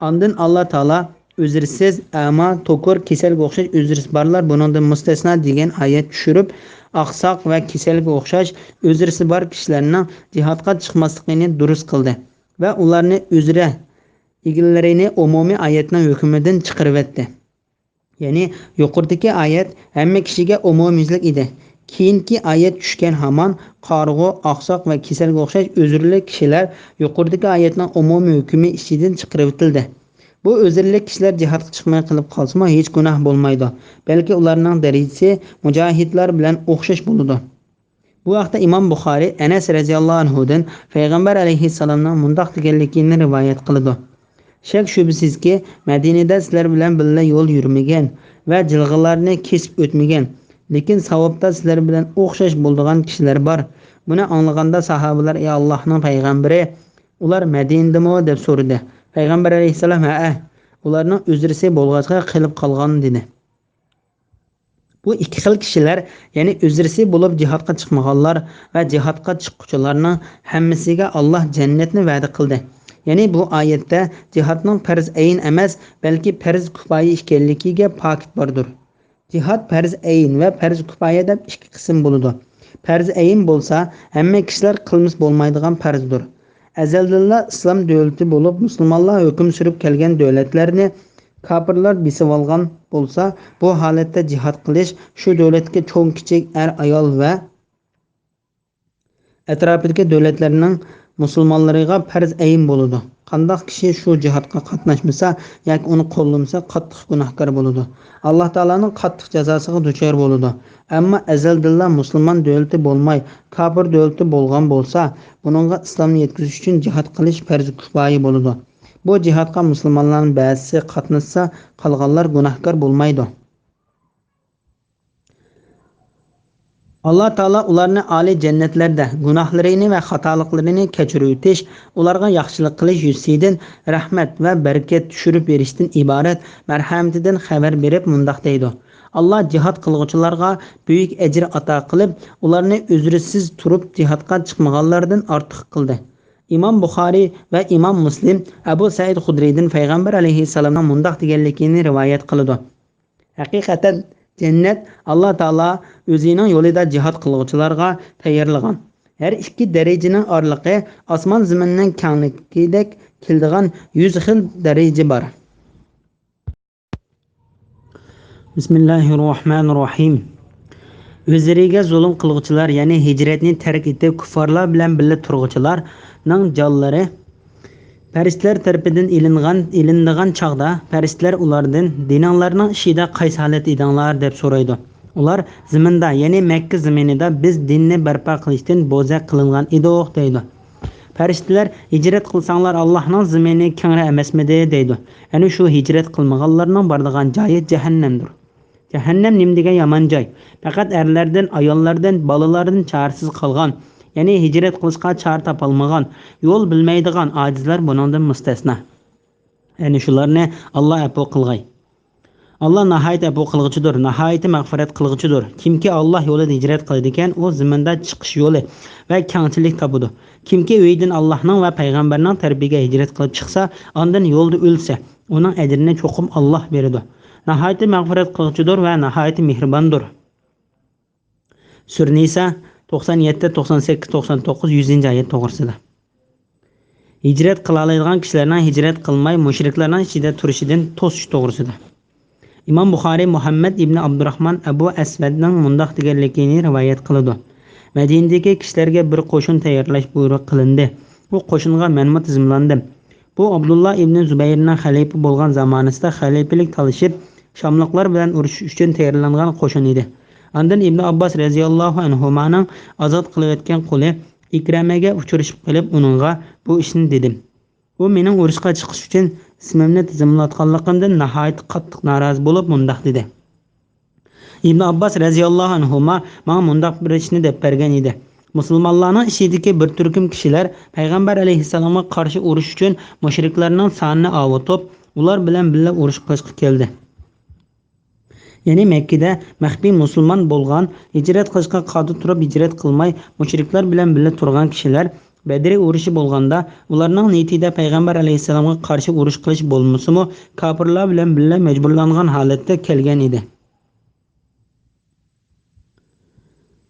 ئاندىن ئاللا تائالا ئۆزرىسىز، ئەما، توكۇر، كېسەلگە ئوخشاش ئۆزرىسى بارلار بۇنىڭدىن مۇستەسنا دېگەن ئايەت چۈشۈرۈپ، ئاقساق ۋە كېسەلگە ئوخشاش ئۆزرىسى بار كىشىلەرنىڭ جىھادقا چىقماسلىقىنى دۇرۇس قىلدى ۋە ئۇلارنى ئۆزرە ئىگىلىرىنى ئومۇمىي ئايەتنىڭ ھۆكمىدىن چىقىرىۋەتتى. يەنى يۇقىرىدىكى ئايەت ھەممە كىشىگە ئومۇميۈزلۈك ئىدى. كېيىنكى ئايەت چۈشكەن ھامان قارىغۇ، ئاقساق ۋە كېسەلگە ئوخشاش ئۆزرىلىك كىشىلەر يۇقىرىدىكى ئايەتنىڭ ئومۇمىي ھۆكمى ئىچىدىن چىقىرىۋېتىلدى. بۇ ئۆزرىلىك كىشىلەر جىھادقا چىقماي قېلىپ قالسىمۇ ھېچ گۇناھ بولمايدۇ، بەلكى ئۇلارنىڭ دەرىجىسى مۇجاھىدلار بىلەن ئوخشاش بولىدۇ. بۇ ھەقتە ئىمام بۇخارىي ئەنەس رەزىياللاھۇ ئەنھۇدىن پەيغەمبەر ئەلەيھىسسالامنىڭ مۇنداق دېگەنلىكىنى رىۋايەت قىلىدۇ: شەك شۈبھىسىزكى، مەدىنىدە سىلەر بىلەن بىللە يول يۈرمىگەن ۋە جىلغىلارنى كېسىپ ئۆتمىگەن، لېكىن ساۋابتا سىلەر بىلەن ئوخشاش بولىدىغان كىشىلەر بار. بۇنى ئاڭلىغاندا ساھابىلەر: «ئەي ئاللاھنىڭ پەيغەمبىرى، ئۇلار مەدىنىدىمۇ؟» دەپ سورىدى. پەيغەمبەر ئەلەيھىسسالام: «ھەئە، ئۇلارنىڭ ئۆزرىسى بولغاچقا قېلىپ قالغان» دېدى. بۇ ئىككى خىل كىشىلەر، يەنى ئۆزرىسى بولۇپ جىھادقا چىقمىغانلار ۋە جىھادقا چىققۇچىلارنىڭ ھەممىسىگە ئاللا جەننەتنى ۋەدە قىلدى. يەنى بۇ ئايەتتە جىھادنىڭ پەرز ئەين ئەمەس، بەلكى پەرز كۇپايە ئىكەنلىكىگە پاكىت باردۇر. جىھاد پەرز ئەين ۋە پەرز كۇپايە دەپ ئىككى قىسىم بولىدۇ. پەرز ئەين بولسا ھەممە كىشىلەر قىلمىسا بولمايدىغان پەرزدۇر. ئەزەلدىنلا ئىسلام دۆلىتى بولۇپ، مۇسۇلمانلار ھۆكۈم سۈرۈپ كەلگەن دۆلەتلەرنى كاپىرلار بېسىۋالغان بولسا، بۇ ھالەتتە جىھاد قىلىش شۇ دۆلەتتىكى چوڭ-كىچىك، ئەر-ئايال ۋە ئەتراپىدىكى دۆلەتلەرنىڭ مۇسۇلمانلىرىغا پەرز ئەين بولىدۇ. قانداق كىشى شۇ جىھادقا قاتناشمىسا ياكى ئۇنى قوللىمىسا، قاتتىق گۇناھكار بولىدۇ. ئاللا تائالانىڭ قاتتىق جازاسىغا دۇچار بولىدۇ. ئەمما ئەزەلدىنلا مۇسۇلمان دۆلىتى بولماي، كاپىر دۆلىتى بولغان بولسا، بۇنىڭغا ئىسلامنى يەتكۈزۈش ئۈچۈن جىھاد قىلىش پەرز كۇپايە بولىدۇ. بۇ جىھادقا مۇسۇلمانلارنىڭ بەزىسى قاتناشسا، قالغانلار گۇناھكار بولمايدۇ. ئاللا تائالا ئۇلارنى ئالىي جەننەتلەردە گۇناھلىرىنى ۋە خاتالىقلىرىنى كەچۈرۈۋېتىش، ئۇلارغا ياخشىلىق قىلىش يۈزىسىدىن رەھمەت ۋە بەرىكەت چۈشۈرۈپ بېرىشتىن ئىبارەت مەرھەمىتىدىن خەۋەر بېرىپ مۇنداق دەيدۇ: ئاللا جىھاد قىلغۇچىلارغا بۈيۈك ئەجىر ئاتا قىلىپ، ئۇلارنى ئۈزرىسىز تۇرۇپ جىھادقا چىقمىغانلاردىن ئارتۇق قىلدى. ئىمام بۇخارىي ۋە ئىمام مۇسلىم ئەبۇ سەئىد خۇدرىيدىن پەيغەمبەر ئەلەيھىسسالامنىڭ مۇنداق دېگەنلىكىنى رىۋايەت قىلىدۇ: ھەقىقەتەن، جەننەت ئاللا تائالا ئۆزىنىڭ يولىدا جىھاد قىلغۇچىلارغا تەييارلىغان. ھەر ئىككى دەرىجىنىڭ ئارىلىقى ئاسمان زېمىننىڭ كەڭلىكىدەك كېلىدىغان يۈز خىل دەرىجە بار. بىسمىللاھىررەھمانىررەھىم. ئۆزلىرىگە زۇلۇم قىلغۇچىلار، يەنى ھىجرەتنى تەرك ئېتىپ، كۇففارلار بىلەن بىللە تۇرغۇچىلارنىڭ جانلىرى پەرىشتىلەر تەرىپىدىن ئېلىنغان، ئېلىنىدىغان چاغدا، پەرىشتىلەر ئۇلاردىن: «دىنىڭلارنىڭ ئىچىدە قايسى ھالەتتە ئىدىڭلار؟» دەپ سورايدۇ. ئۇلار: «زېمىندا، يەنى مەككە زېمىنىدا بىز دىننى بەرپا قىلىشتىن بوزەك قىلىنغان ئىدۇق» دەيدۇ. پەرىشتىلەر: «ھىجرەت قىلساڭلار، ئاللاھنىڭ زېمىنى كەڭرى ئەمەسمىدى؟» دەيدۇ. ئەنە شۇ ھىجرەت قىلمىغانلارنىڭ بارىدىغان جايى جەھەننەمدۇر. جەھەننەم نېمىدېگەن يامان جاي! پەقەت ئەرلەردىن، ئاياللاردىن، بالىلاردىن چارىسىز قالغان، يەنى ھىجرەت قىلىشقا چارە تاپالمىغان، يول بىلمەيدىغان ئاجىزلار بۇنىڭدىن مۇستەسنا. يەنى شۇلارنى ئاللا ئەپۇ قىلغاي. ئاللا ناھايىتى ئەپۇ قىلغۇچىدۇر، ناھايىتى مەغپىرەت قىلغۇچىدۇر. كىمكى ئاللا يولىدا ھىجرەت قىلىدىكەن، ئۇ زېمىندا چىقىش يولى ۋە كەڭچىلىك تاپىدۇ. كىمكى ئۆيىدىن ئاللاھنىڭ ۋە پەيغەمبەرنىڭ تەرىپىگە ھىجرەت قىلىپ چىقسا، ئاندىن يولدا ئۆلسە، ئۇنىڭ ئەجرىنى چوقۇم ئاللا بېرىدۇ. ناھايىتى مەغپىرەت قىلغۇچىدۇر ۋە ناھايىتى مېھرىباندۇر. سۈرە نىسا، توقسان يەتتە، توقسان سەككىز، توقسان توققۇز، يۈزىنچى ئايەت توغرىسىدا. ھىجرەت قىلالايدىغان كىشىلەرنىڭ ھىجرەت قىلماي مۇشرىكلارنىڭ ئىچىدە تۇرۇشىدىن توسۇش توغرىسىدا. ئىمام بۇخارىي مۇھەممەد ئىبنى ئابدۇرراھمان ئەبۇ ئەسۋەدنىڭ مۇنداق دېگەنلىكىنى رىۋايەت قىلىدۇ: مەدىنىدىكى كىشىلەرگە بىر قوشۇن تەييارلاش بۇيرۇق قىلىندى. بۇ قوشۇنغا مەنمۇ تىزىملاندىم. بۇ ئابدۇللا ئىبنى زۇبەيرنىڭ خەلىپە بولغان زامانىسىدا خەلىپىلىك تالىشىپ، شاملىقلار بىلەن ئۇرۇشۇش ئۈچۈن تەييارلانغان قوشۇن ئىدى. ئاندىن ئىبنى ئابباس رەزىياللاھۇ ئەنھۇمانىڭ ئازاد قىلىۋەتكەن قۇلى ئىكرەمەگە ئۇچرىشىپ قېلىپ، ئۇنىڭغا بۇ ئىشنى دېدىم. ئۇ مېنىڭ ئۇرۇشقا چىقىش ئۈچۈن ئىسمىمنى تىزىملاتقانلىقىمدىن ناھايىتى قاتتىق نارازى بولۇپ، مۇنداق دېدى: ئىبنى ئابباس رەزىياللاھۇ ئەنھۇما ماڭا مۇنداق بىر ئىشنى دەپ بەرگەن ئىدى. مۇسۇلمانلارنىڭ ئىچىدىكى بىر تۈركۈم كىشىلەر پەيغەمبەر ئەلەيھىسسالامغا قارشى ئۇرۇش ئۈچۈن مۇشرىكلارنىڭ سانىنى ئاۋۇتۇپ، ئۇلار بىلەن بىللە ئۇرۇش قىلىشقا كەلدى. يەنى مەككىدە مەخپىي مۇسۇلمان بولغان، ھىجرەت قىلىشقا قادىر تۇرۇپ ھىجرەت قىلماي، مۇشرىكلار بىلەن بىللە تۇرغان كىشىلەر بەدرى ئۇرۇشى بولغاندا، ئۇلارنىڭ نىيىتىدە پەيغەمبەر ئەلەيھىسسالامغا قارشى ئۇرۇش قىلىش بولمىسىمۇ، كاپىرلار بىلەن بىللە مەجبۇرلانغان ھالەتتە كەلگەن ئىدى.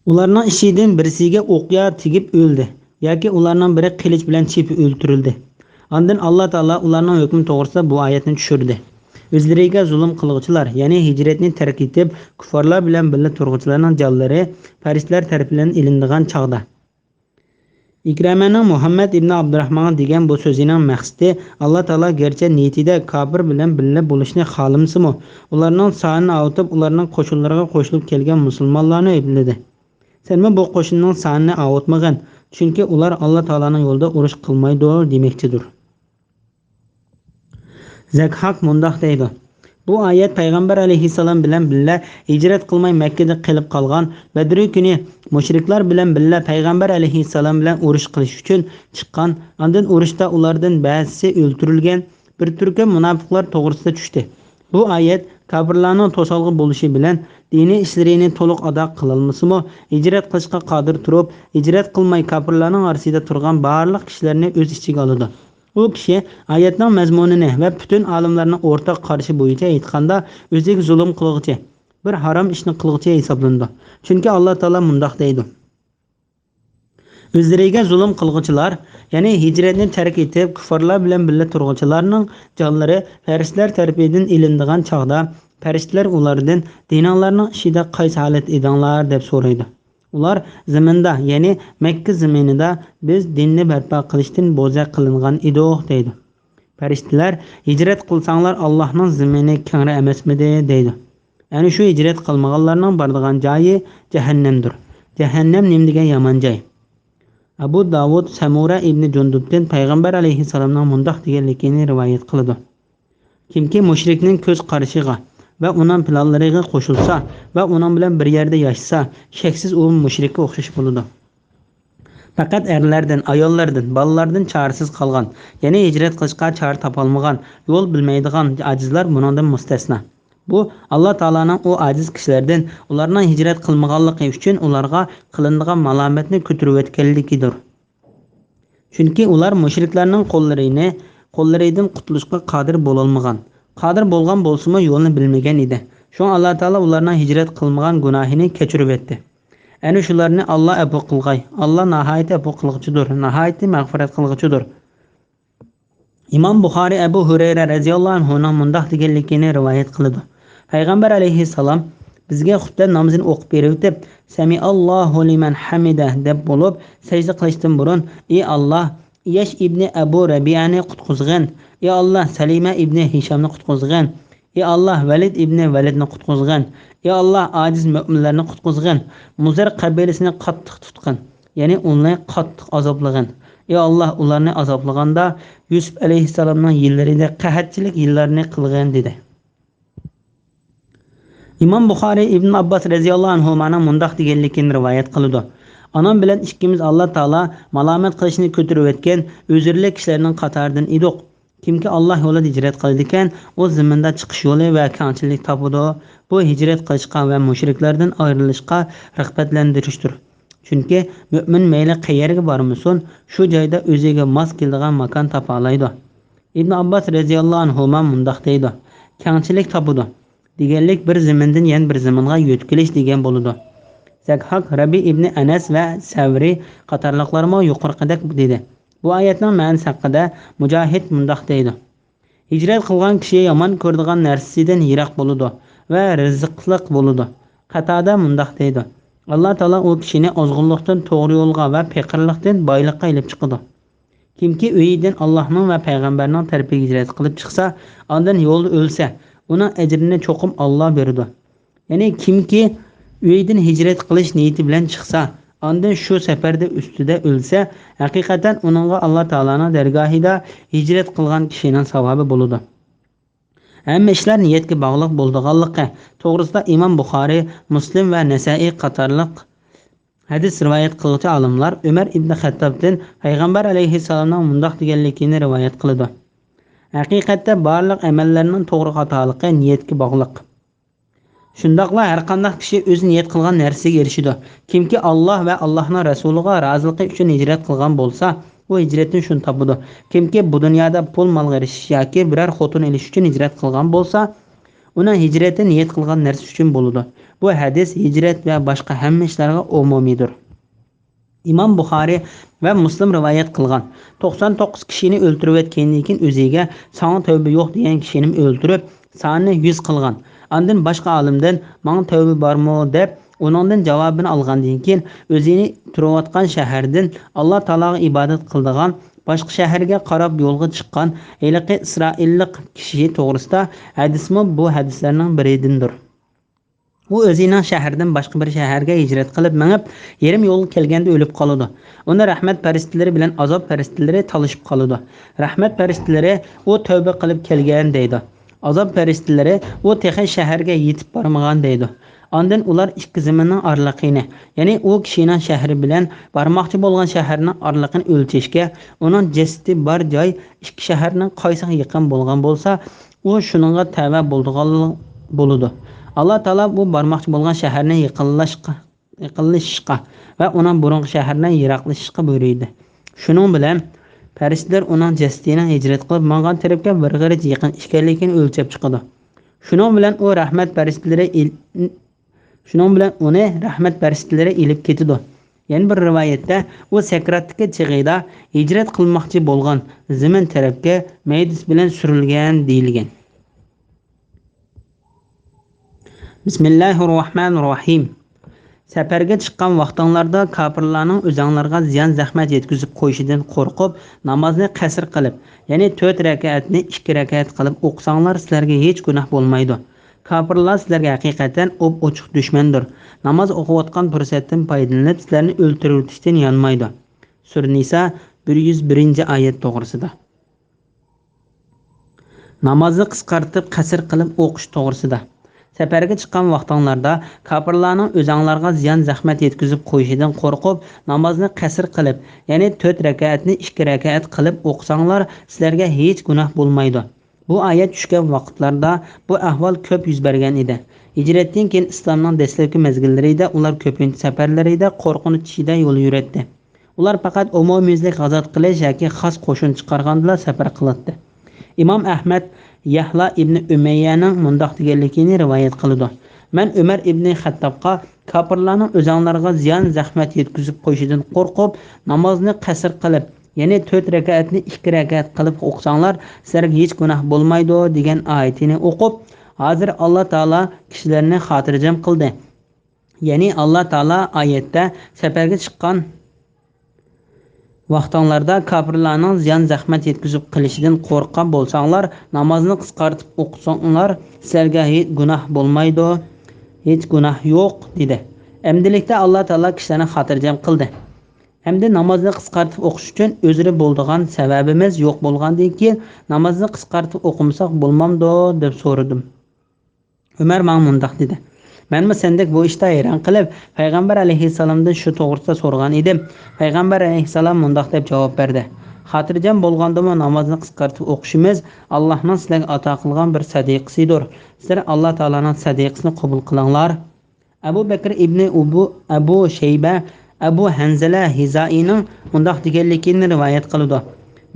ئۇلارنىڭ ئىچىدىن بىرسىگە ئوقيا تېگىپ ئۆلدى ياكى ئۇلارنىڭ بىرى قىلىچ بىلەن چېپىپ ئۆلتۈرۈلدى. ئاندىن ئاللا تائالا ئۇلارنىڭ ھۆكمى توغرىسىدا بۇ ئايەتنى چۈشۈردى: ئۆزلىرىگە زۇلۇم قىلغۇچىلار، يەنى ھىجرەتنى تەرك ئېتىپ، كۇففارلار بىلەن بىللە تۇرغۇچىلارنىڭ جانلىرى پەرىشتىلەر تەرىپىدىن ئېلىنىدىغان چاغدا. ئىكرەمەنىڭ مۇھەممەد ئىبنى ئابدۇراھمانغا دېگەن بۇ سۆزىنىڭ مەقسىتى، ئاللا تائالا گەرچە نىيىتىدە كاپىر بىلەن بىللە بولۇشنى خالىمىسىمۇ، ئۇلارنىڭ سانىنى ئاۋۇتۇپ، ئۇلارنىڭ قوشۇنلىرىغا قوشۇلۇپ كەلگەن مۇسۇلمانلارنى ئەيىبلىدى. سەنمۇ بۇ قوشۇننىڭ سانىنى ئاۋۇتمىغىن، چۈنكى ئۇلار ئاللا تائالانىڭ يولىدا ئۇرۇش قىلمايدۇ دېمەكچىدۇر. زەكھاك مۇنداق دەيدۇ: بۇ ئايەت پەيغەمبەر ئەلەيھىسسالام بىلەن بىللە ھىجرەت قىلماي مەككىدە قېلىپ قالغان، بەدرى كۈنى مۇشرىكلار بىلەن بىللە پەيغەمبەر ئەلەيھىسسالام بىلەن ئۇرۇش قىلىش ئۈچۈن چىققان، ئاندىن ئۇرۇشتا ئۇلاردىن بەزىسى ئۆلتۈرۈلگەن، بىر تۈركۈم مۇناپىقلار توغرىسىدا چۈشتى. بۇ ئايەت كاپىرلارنىڭ توسالغۇ بولۇشى بىلەن دىنىي ئىشلىرىنى تولۇق ئادا قىلالمىسىمۇ، ھىجرەت قىلىشقا قادىر تۇرۇپ، ھىجرەت قىلماي كاپىرلارنىڭ ئارىسىدا تۇرغان بارلىق كىشىلەرنى ئۆز ئىچىگە ئالىدۇ. ئۇ كىشى ئايەتنىڭ مەزمۇنىنى ۋە پۈتۈن ئالىملارنىڭ ئورتاق قارىشى بويىچە ئېيتقاندا، ئۆزىگە زۇلۇم قىلغۇچى، بىر ھارام ئىشنى قىلغۇچى ھېسابلىنىدۇ. چۈنكى ئاللا تائالا مۇنداق دەيدۇ: ئۆزلىرىگە زۇلۇم قىلغۇچىلار، يەنى ھىجرەتنى تەرك ئېتىپ، كۇففارلار بىلەن بىللە تۇرغۇچىلارنىڭ جانلىرى پەرىشتىلەر تەرىپىدىن ئېلىنىدىغان چاغدا، پەرىشتىلەر ئۇلاردىن: دىنىڭلارنىڭ ئىچىدە قايسى ھالەتتە ئىدىڭلار؟ دەپ سورايدۇ. ئۇلار: زېمىندا، يەنى مەككە زېمىنىدا بىز دىننى بەرپا قىلىشتىن بوزەك قىلىنغان ئىدۇق، دەيدۇ. پەرىشتىلەر: ھىجرەت قىلساڭلار، ئاللاھنىڭ زېمىنى كەڭرى ئەمەسمىدى؟ دەيدۇ. ئەنە شۇ ھىجرەت قىلمىغانلارنىڭ بارىدىغان جايى جەھەننەمدۇر. جەھەننەم نېمىدېگەن يامان جاي! ئەبۇ داۋۇد سەمۇرە ئىبنى جۇندۇبتىن پەيغەمبەر ئەلەيھىسسالامنىڭ مۇنداق دېگەنلىكىنى رىۋايەت قىلىدۇ: كىمكى مۇشرىكنىڭ كۆز قارىشىغا، ۋە ئۇنىڭ پىلانلىرىغا قوشۇلسا ۋە ئۇنىڭ بىلەن بىر يەردە ياشىسا، شەكسىز ئۇ مۇشرىككە ئوخشاش بولىدۇ. پەقەت ئەرلەردىن، ئاياللاردىن، بالىلاردىن چارىسىز قالغان، يەنى ھىجرەت قىلىشقا چارە تاپالمىغان، يول بىلمەيدىغان ئاجىزلار بۇنىڭدىن مۇستەسنا. بۇ، ئاللا تائالانىڭ ئۇ ئاجىز كىشىلەردىن ئۇلارنىڭ ھىجرەت قىلمىغانلىقى ئۈچۈن ئۇلارغا قىلىنىدىغان مالامەتنى كۆتۈرۈۋەتكەنلىكىدۇر. چۈنكى ئۇلار مۇشرىكلارنىڭ قوللىرىنى، قوللىرىدىن قۇتۇلۇشقا قادىر بولالمىغان. قادىر بولغان بولسىمۇ، يولنى بىلمىگەن ئىدى. شۇڭا ئاللا تائالا ئۇلارنىڭ ھىجرەت قىلمىغان گۇناھىنى كەچۈرۈۋەتتى. ئەنە شۇلارنى ئاللا ئەپۇ قىلغاي. ئاللا ناھايىتى ئەپۇ قىلغۇچىدۇر، ناھايىتى مەغپىرەت قىلغۇچىدۇر. ئىمام بۇخارى ئەبۇ ھۇرەيرە رەزىياللاھۇ ئەنھۇنىڭ مۇنداق دېگەنلىكىنى رىۋايەت قىلىدۇ. پەيغەمبەر ئەلەيھىسسالام بىزگە خۇتبە نامىزىنى ئوقۇپ بېرىۋېتىپ، «سەمىئاللاھۇ لىمەن ھەمىدە» دەپ بولۇپ، سەجدە قىلىشتىن بۇرۇن، «ئى ئاللا، ئىياش ئىبنى ئەبۇ رەبىئەنى قۇتقۇزغىن! ئى ئاللا، سەلىمە ئىبنى ھىشامنى قۇتقۇزغىن! ئى ئاللا، ۋەلىد ئىبنى ۋەلىدنى قۇتقۇزغىن! ئى ئاللا، ئاجىز مۆمىنلەرنى قۇتقۇزغىن! مۇزەر قەبىلىسىنى قاتتىق تۇتقىن، يەنى ئۇنى قاتتىق ئازابلىغىن! ئى ئاللا، ئۇلارنى ئازابلىغاندا، يۈسۈپ ئەلەيھىسسالامنىڭ يىللىرىدەك قەھەتچىلىك يىللارنى قىلغىن» دېدى. ئىمام بۇخارىي ئىبن ئابباس رەزىياللاھۇ ئەنھۇمانىڭ مۇنداق دېگەنلىكىنى رىۋايەت قىلىدۇ: «ئانام بىلەن ئىككىمىز ئاللا تائالا مالامەت قىلىشنى كۆتۈرۈۋەتكەن ئۆزۈرلۈك كىشىلەرنىڭ قاتارىدىن ئىدۇق. كىمكى ئاللا يولىدا ھىجرەت قىلىدىكەن، ئۇ زېمىندا چىقىش يولى ۋە كەڭچىلىك تاپىدۇ. بۇ ھىجرەت قىلىشقا ۋە مۇشرىكلاردىن ئايرىلىشقا رىغبەتلەندۈرۈشتۇر. چۈنكى مۆمىن مەيلى قەيەرگە بارمىسۇن، شۇ جايدا ئۆزىگە ماس كېلىدىغان ماكان تاپالايدۇ.» ئىبن ئابباس رەزىياللاھۇ ئەنھۇما مۇنداق دەيدۇ: «كەڭچىلىك تاپىدۇ» دېگەنلىك بىر زېمىندىن يەنە بىر زېمىنغا يۆتكىلىش دېگەن بولىدۇ. زەكھاك رەبى ئىبنى ئەنەس ۋە سەۋرى قاتارلىقلارمۇ يۇقىرىقىدەك دېدى. بۇ ئايەتنىڭ مەنىسى ھەققىدە مۇجاھىد مۇنداق دەيدۇ: «ھىجرەت قىلغان كىشى يامان كۆرىدىغان نەرسىسىدىن يىراق بولىدۇ ۋە رىزىقلىق بولىدۇ.» قاتادە مۇنداق دەيدۇ: «ئاللا تائالا ئۇ كىشىنى ئازغۇنلۇقتىن توغرا يولغا ۋە پېقىرلىقتىن بايلىققا ئېلىپ چىقىدۇ. كىمكى ئۆيىدىن ئاللاھنىڭ ۋە پەيغەمبەرنىڭ تەرىپىگە ھىجرەت قىلىپ چىقسا، ئاندىن يولدا ئۆلسە، ئۇنىڭ ئەجرىنى چوقۇم ئاللا بېرىدۇ. يەنى كىمكى ئۆيىدىن ھىجرەت قىلىش نىيىتى بىلەن چىقسا، ئاندىن شۇ سەپەردە ئۈستىدە ئۆلسە، ھەقىقەتەن ئۇنىڭغا ئاللا تائالانىڭ دەرگاھىدا ھىجرەت قىلغان كىشىنىڭ ساۋابى بولىدۇ.» ھەممە ئىشلار نىيەتكە باغلىق بولىدىغانلىقى توغرىسىدا ئىمام بۇخارىي، مۇسلىم ۋە نەسائىي قاتارلىق ھەدىس رىۋايەت قىلغۇچى ئالىملار ئۆمەر ئىبن خەتتابتىن پەيغەمبەر ئەلەيھىسسالامنىڭ مۇنداق دېگەنلىكىنى رىۋايەت قىلىدۇ: «ھەقىقەتتە بارلىق ئەمەللەرنىڭ توغرا خاتالىقى نىيەتكە باغلىق. شۇنداقلا ھەرقانداق كىشى ئۆزى نىيەت قىلغان نەرسىگە ئېرىشىدۇ. كىمكى ئاللا ۋە ئاللاھنىڭ رەسۇلىغا رازىلىقى ئۈچۈن ھىجرەت قىلغان بولسا، ئۇ ھىجرەتتىن شۇنى تاپىدۇ. كىمكى بۇ دۇنيادا پۇل-مالغا ئېرىشىش ياكى بىرەر خوتۇن ئېلىش ئۈچۈن ھىجرەت قىلغان بولسا، ئۇنىڭ ھىجرىتى نىيەت قىلغان نەرسە ئۈچۈن بولىدۇ.» بۇ ھەدىس ھىجرەت ۋە باشقا ھەممە ئىشلارغا ئومۇمىيدۇر. ئىمام بۇخارىي ۋە مۇسلىم رىۋايەت قىلغان. توقسان توققۇز كىشىنى ئۆلتۈرۈۋەتكەندىن كېيىن ئۆزىگە «ساڭا تەۋبە يوق» دېگەن كىشىنىمۇ ئۆلتۈرۈپ، سانىنى يۈز قىلغان. ئاندىن باشقا ئالىمدىن «ماڭا تەۋبە بارمۇ؟» دەپ، ئۇنىڭدىن جاۋابىنى ئالغاندىن كېيىن، ئۆزىنى تۇرۇۋاتقان شەھەردىن ئاللا تائالاغا ئىبادەت قىلىدىغان باشقا شەھەرگە قاراپ يولغا چىققان ھېلىقى ئىسرائىللىق كىشى توغرىسىدا ھەدىسمۇ بۇ ھەدىسلەرنىڭ بىرىدىندۇر. ئۇ ئۆزىنىڭ شەھىرىدىن باشقا بىر شەھەرگە ھىجرەت قىلىپ مېڭىپ، يېرىم يولغا كەلگەندە ئۆلۈپ قالىدۇ. ئۇنى رەھمەت پەرىشتىلىرى بىلەن ئازاب پەرىشتىلىرى تالىشىپ قالىدۇ. رەھمەت پەرىشتىلىرى «ئۇ تەۋبە قىلىپ كەلگەن» دەيدۇ. ئازاب پەرىشتىلىرى «ئۇ تېخى شەھەرگە يېتىپ بارمىغان» دەيدۇ. ئاندىن ئۇلار ئىككى زېمىننىڭ ئارىلىقىنى، يەنى ئۇ كىشىنىڭ شەھىرى بىلەن بارماقچى بولغان شەھەرنىڭ ئارىلىقىنى ئۆلچەشكە، ئۇنىڭ جەسىتى بار جاي ئىككى شەھەرنىڭ قايسىغا يېقىن بولغان بولسا، ئۇ شۇنىڭغا تەۋە بولىدىغان بولىدۇ. ئاللا تائالا بۇ بارماقچى بولغان شەھەرنى يېقىنلاشقا، يېقىنلىشىشقا ۋە ئۇنىڭ بۇرۇنقى شەھىرىنى يىراقلىشىشقا بۇيرۇيدۇ. شۇنىڭ بىلەن پەرىشتىلەر ئۇنىڭ جەسىتىنىڭ ھىجرەت قىلىپ ماڭغان تەرەپكە بىر غېرىچ يېقىن ئىكەنلىكىنى ئۆلچەپ چىقىدۇ. شۇنىڭ بىلەن ئۇ رەھمەت پەرىشتىلىرى ئىل-، شۇنىڭ بىلەن ئۇنى رەھمەت پەرىشتىلىرى ئېلىپ كېتىدۇ. يەنە بىر رىۋايەتتە، ئۇ سەكراتتىكى چېغىدا ھىجرەت قىلماقچى بولغان زېمىن تەرەپكە مەيدىسى بىلەن سۈرۈلگەن دېيىلگەن. بىسمىللاھىررەھمانىررەھىم. سەپەرگە چىققان ۋاقتىڭلاردا كاپىرلارنىڭ ئۆزۈڭلارغا زىيان-زەخمەت يەتكۈزۈپ قويۇشىدىن قورقۇپ، نامازنى قەسىر قىلىپ، يەنى تۆت رەكەتنى ئىككى رەكەت قىلىپ ئوقۇساڭلار، سىلەرگە ھېچ گۇناھ بولمايدۇ. كاپىرلار سىلەرگە ھەقىقەتەن ئوپئوچۇق دۈشمەندۇر. ناماز ئوقۇۋاتقان پۇرسەتتىن پايدىلىنىپ، سىلەرنى ئۆلتۈرۈۋېتىشتىن يانمايدۇ. سۈرە نىسا، بىر يۈز بىرىنچى ئايەت توغرىسىدا. نامازنى قىسقارتىپ، قەسىر قىلىپ ئوقۇش توغرىسىدا. سەپەرگە چىققان ۋاقتىڭلاردا كاپىرلارنىڭ ئۆزەڭلارغا زىيان-زەخمەت يەتكۈزۈپ قويۇشىدىن قورقۇپ، نامازنى قەسىر قىلىپ، يەنى تۆت رەكەتنى ئىككى رەكەت قىلىپ ئوقۇساڭلار، سىلەرگە ھېچ گۇناھ بولمايدۇ. بۇ ئايەت چۈشكەن ۋاقىتلاردا بۇ ئەھۋال كۆپ يۈز بەرگەن ئىدى. ھىجرەتتىن كېيىن ئىسلامنىڭ دەسلەپكى مەزگىللىرىدە ئۇلار كۆپىنچە سەپەرلىرىدە قورقۇنچ ئىچىدە يول يۈرەتتى. ئۇلار پەقەت ئومۇميۈزلۈك غازات قىلىش ياكى خاس قوشۇن چىقارغاندىلا سەپەر قىلاتتى. ئىمام ئەھمەد يەھلا ئىبنى ئۈمەييەنىڭ مۇنداق دېگەنلىكىنى رىۋايەت قىلىدۇ: مەن ئۆمەر ئىبنى خەتتابقا، كاپىرلارنىڭ ئۆزەڭلارغا زىيان-زەخمەت يەتكۈزۈپ قويۇشىدىن قورقۇپ، نامازنى قەسىر قىلىپ، يەنى تۆت رەكەتنى ئىككى رەكەت قىلىپ ئوقۇساڭلار، سىلەرگە ھېچ گۇناھ بولمايدۇ، دېگەن ئايىتىنى ئوقۇپ، ھازىر ئاللا تائالا كىشىلەرنى خاتىرجەم قىلدى. يەنى ئاللا تائالا ئايەتتە سەپەرگە چىققان ۋاقتىڭلاردا كاپىرلارنىڭ زىيان-زەخمەت يەتكۈزۈپ قېلىشىدىن قورققان بولساڭلار، نامازنى قىسقارتىپ ئوقۇساڭلار، سىلەرگە ھېچ گۇناھ بولمايدۇ، ھېچ گۇناھ يوق، دېدى. ئەمدىلىكتە ئاللا تائالا كىشىلەرنى خاتىرجەم قىلدى. ھەمدە نامازنى قىسقارتىپ ئوقۇش ئۈچۈن ئۆزرە بولىدىغان سەۋەبىمىز يوق بولغاندىن كېيىن، نامازنى قىسقارتىپ ئوقۇمىساق بولمامدۇ؟ دەپ سورىدىم. ئۆمەر ماڭا مۇنداق دېدى: مەنمۇ سەندەك بۇ ئىشتا ھەيران قېلىپ، پەيغەمبەر ئەلەيھىسسالامدىن شۇ توغرىسىدا سورىغان ئىدىم. پەيغەمبەر ئەلەيھىسسالام مۇنداق دەپ جاۋاب بەردى: خاتىرجەم بولغاندىمۇ نامازنى قىسقارتىپ ئوقۇشىمىز ئاللاھنىڭ سىلەرگە ئاتا قىلغان بىر سەدىقىسىدۇر. سىلەر ئاللا تائالانىڭ سەدىقىسىنى قوبۇل قىلىڭلار. ئەبۇ بەكرى ئىبنى ئۇبۇ، ئەبۇ شەيبە، ئەبۇ ھەنزەلە ھىزائىينىڭ مۇنداق دېگەنلىكىنى رىۋايەت قىلىدۇ: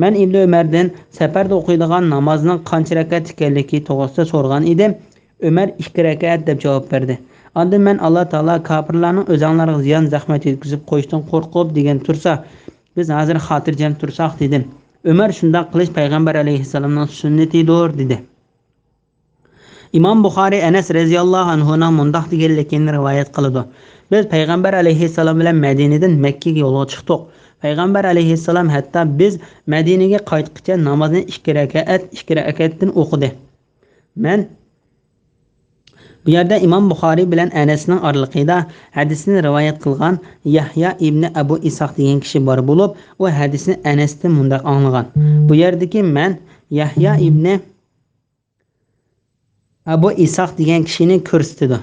مەن ئىبنى ئۆمەردىن سەپەردە ئوقۇيدىغان نامازنىڭ قانچە رەكەت ئىكەنلىكى توغرىسىدا سورىغان ئىدىم. ئۆمەر ئىككى رەكەت دەپ جاۋاب بەردى. ئاندىن مەن ئاللا تائالا كاپىرلارنىڭ ئۆزەڭلارغا زىيان-زەخمەت يەتكۈزۈپ قويۇشتىن قورقۇپ دېگەن تۇرسا، بىز ھازىر خاتىرجەم تۇرساق، دېدىم. ئۆمەر شۇنداق قىلىش پەيغەمبەر ئەلەيھىسسالامنىڭ سۈننىتىدۇر، دېدى. ئىمام بۇخارىي ئەنەس رەزىياللاھۇ ئەنھۇنىڭ مۇنداق دېگەنلىكىنى رىۋايەت قىلىدۇ: بىز پەيغەمبەر ئەلەيھىسسالام بىلەن مەدىنىدىن مەككىگە يولغا چىقتۇق. پەيغەمبەر ئەلەيھىسسالام ھەتتا بىز مەدىنىگە قايتقىچە نامازنى ئىككى رەكەت، ئىككى رەكەتتىن ئوقۇدى. مەن بۇ يەردە ئىمام بۇخارىي بىلەن ئەنەسنىڭ ئارىلىقىدا ھەدىسنى رىۋايەت قىلغان يەھيا ئىبنى ئەبۇ ئىسھاق دېگەن كىشى بار بولۇپ، ئۇ ھەدىسنى ئەنەستىن مۇنداق ئاڭلىغان. بۇ يەردىكى مەن يەھيا ئىبنى ئەبۇ ئىسھاق دېگەن كىشىنى كۆرسىتىدۇ.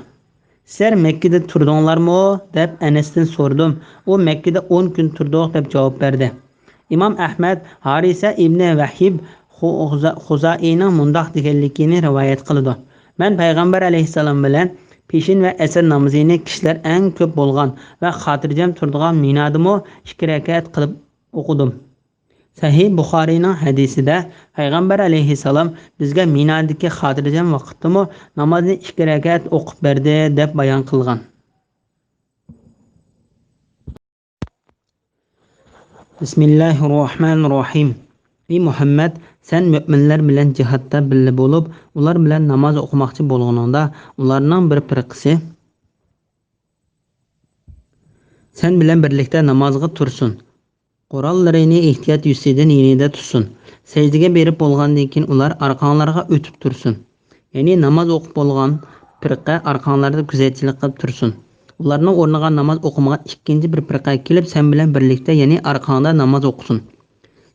سىلەر مەككىدە تۇردۇڭلارمۇ؟ دەپ ئەنەستىن سورىدىم. ئۇ مەككىدە ئون كۈن تۇردۇق دەپ جاۋاب بەردى. ئىمام ئەھمەد ھارىسە ئىبنى ۋەھىب خۇ-، خۇزا-، خۇزائىنىڭ مۇنداق دېگەنلىكىنى رىۋايەت قىلىدۇ: مەن پەيغەمبەر ئەلەيھىسسالام بىلەن پېشىن ۋە ئەسىر نامىزىنى كىشىلەر ئەڭ كۆپ بولغان ۋە خاتىرجەم تۇرىدىغان مىنادىمۇ ئىككى رەكەت قىلىپ ئوقۇدۇم. سەھىھ بۇخارىينىڭ ھەدىسىدە پەيغەمبەر ئەلەيھىسسالام بىزگە مىنادىكى خاتىرجەم ۋاقىتتىمۇ نامازنى ئىككى رەكەت ئوقۇپ بەردى، دەپ بايان قىلغان. بىسمىللاھىررەھمانىررەھىم. ئى مۇھەممەد، سەن مۆمىنلەر بىلەن جىھادتا بىللە بولۇپ، ئۇلار بىلەن ناماز ئوقۇماقچى بولغىنىڭدا، ئۇلارنىڭ بىر پىرقىسى سەن بىلەن بىرلىكتە نامازغا تۇرسۇن. قوراللىرىنى ئېھتىيات يۈزىسىدىن يېنىدا تۇتسۇن. سەجدىگە بېرىپ بولغاندىن كېيىن ئۇلار ئارقاڭلارغا ئۆتۈپ تۇرسۇن. يەنى ناماز ئوقۇپ بولغان پىرقە ئارقاڭلاردا كۆزەتچىلىك قىلىپ تۇرسۇن. ئۇلارنىڭ ئورنىغا ناماز ئوقۇمىغان ئىككىنچى بىر پىرقە كېلىپ سەن بىلەن بىرلىكتە، يەنى ئارقاڭدا ناماز ئوقۇسۇن.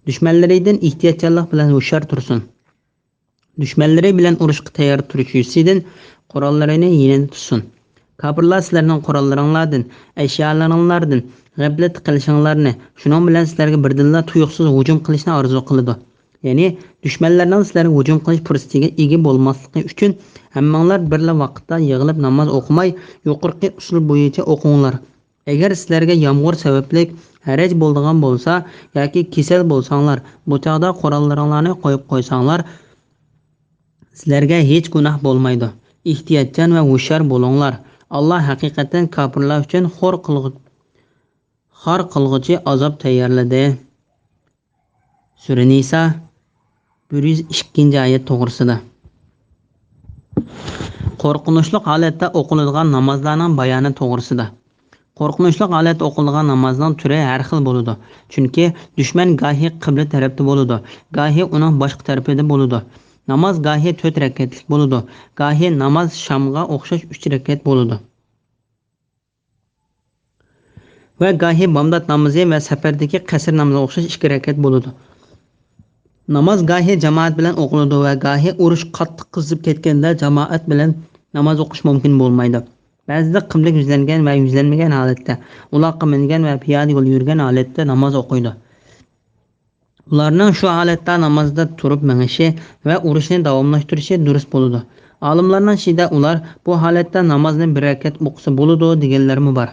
دۈشمەنلىرىدىن ئېھتىياتچانلىق بىلەن ھوشيار تۇرسۇن. دۈشمەنلىرى بىلەن ئۇرۇشقا تەييار تۇرۇش يۈزىسىدىن قوراللىرىنى يېنىدا تۇتسۇن. كاپىرلار سىلەرنىڭ قوراللىرىڭلاردىن، ئەشيالىرىڭلاردىن غەپلەتتە قېلىشىڭلارنى، شۇنىڭ بىلەن سىلەرگە بىردىنلا تۇيۇقسىز ھۇجۇم قىلىشنى ئارزۇ قىلىدۇ. يەنى دۈشمەنلەرنىڭ سىلەرگە ھۇجۇم قىلىش پۇرسىتىگە ئىگە بولماسلىقى ئۈچۈن ھەممىڭلار بىرلا ۋاقىتتا يىغىلىپ ناماز ئوقۇماي، يۇقىرىقى ئۇسۇل بويىچە ئوقۇڭلار. ئەگەر سىلەرگە يامغۇر سەۋەبلىك ھەرەج بولىدىغان بولسا ياكى كېسەل بولساڭلار، بۇ چاغدا قوراللىرىڭلارنى قويۇپ قويساڭلار، سىلەرگە ھېچ گۇناھ بولمايدۇ. ئېھتىياتچان ۋە ھوشيار بولۇڭلار. ئاللا ھەقىقەتەن كاپىرلار ئۈچۈن خور قىلغۇ-، خار قىلغۇچى ئازاب تەييارلىدى. سۈرە نىسا، بىر يۈز ئىككىنچى ئايەت توغرىسىدا. قورقۇنچلۇق ھالەتتە ئوقۇلىدىغان نامازلارنىڭ بايانى توغرىسىدا. قورقۇنچلۇق ھالەتتە ئوقۇلىدىغان نامازنىڭ تۈرى ھەر خىل بولىدۇ. چۈنكى دۈشمەن گاھى قىبلە تەرەپتە بولىدۇ، گاھى ئۇنىڭ باشقا تەرىپىدە بولىدۇ. ناماز گاھى تۆت رەكەتلىك بولىدۇ، گاھى ناماز شامغا ئوخشاش ئۈچ رەكەت بولىدۇ. ۋە گاھى بامدات نامىزى ۋە سەپەردىكى قەسىر نامىزىغا ئوخشاش ئىككى رەكەت بولىدۇ. ناماز گاھى جامائەت بىلەن ئوقۇلىدۇ ۋە گاھى ئۇرۇش قاتتىق قىزىپ كەتكەندە جامائەت بىلەن ناماز ئوقۇش مۇمكىن بولمايدۇ. بەزىدە قىبلىگە يۈزلەنگەن ۋە يۈزلەنمىگەن ھالەتتە، ئۇلاغقا مىنگەن ۋە پىيادە يول يۈرگەن ھالەتتە ناماز ئوقۇيدۇ. ئۇلارنىڭ شۇ ھالەتتە نامازدا تۇرۇپ مېڭىشى ۋە ئۇرۇشنى داۋاملاشتۇرۇشى دۇرۇس بولىدۇ. ئالىملارنىڭ ئىچىدە ئۇلار بۇ ھالەتتە نامازنى بىر رەكەت ئوقۇسا بولىدۇ دېگەنلەرمۇ بار.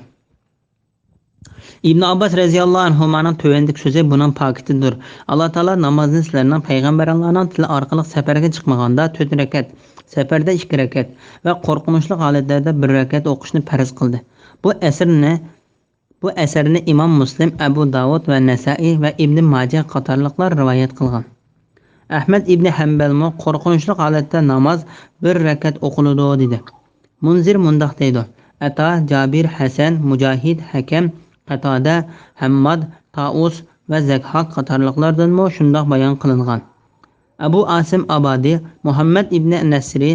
ئىبن ئابباس رەزىياللاھۇ ئەنھۇمانىڭ تۆۋەندىكى سۆزى بۇنىڭ پاكىتىدۇر: ئاللا تائالا نامازنى سىلەرنىڭ پەيغەمبەرلەرنىڭ تىلى ئارقىلىق سەپەرگە چىقمىغاندا تۆت رەكەت، سەپەردە ئىككى رەكەت ۋە قورقۇنچلۇق ھالەتلەردە بىر رەكەت ئوقۇشنى پەرز قىلدى. بۇ ئەسىرنى، بۇ ئەسەرنى ئىمام مۇسلىم، ئەبۇ داۋۇد ۋە نەسائىي ۋە ئىبنى ماجە قاتارلىقلار رىۋايەت قىلغان. ئەھمەد ئىبنى ھەمبەلمۇ قورقۇنچلۇق ھالەتتە ناماز بىر رەكەت ئوقۇلىدۇ دېدى. مۇنزىر مۇنداق دەيدۇ: ئەتا، جابىر، ھەسەن، مۇجاھىد، ھەكەم، قەتادە، ھەمماد، تائۇس ۋە زەكھاك قاتارلىقلاردىنمۇ شۇنداق بايان قىلىنغان. ئەبۇ ئاسىم ئابادى مۇھەممەد ئىبنى نەسرى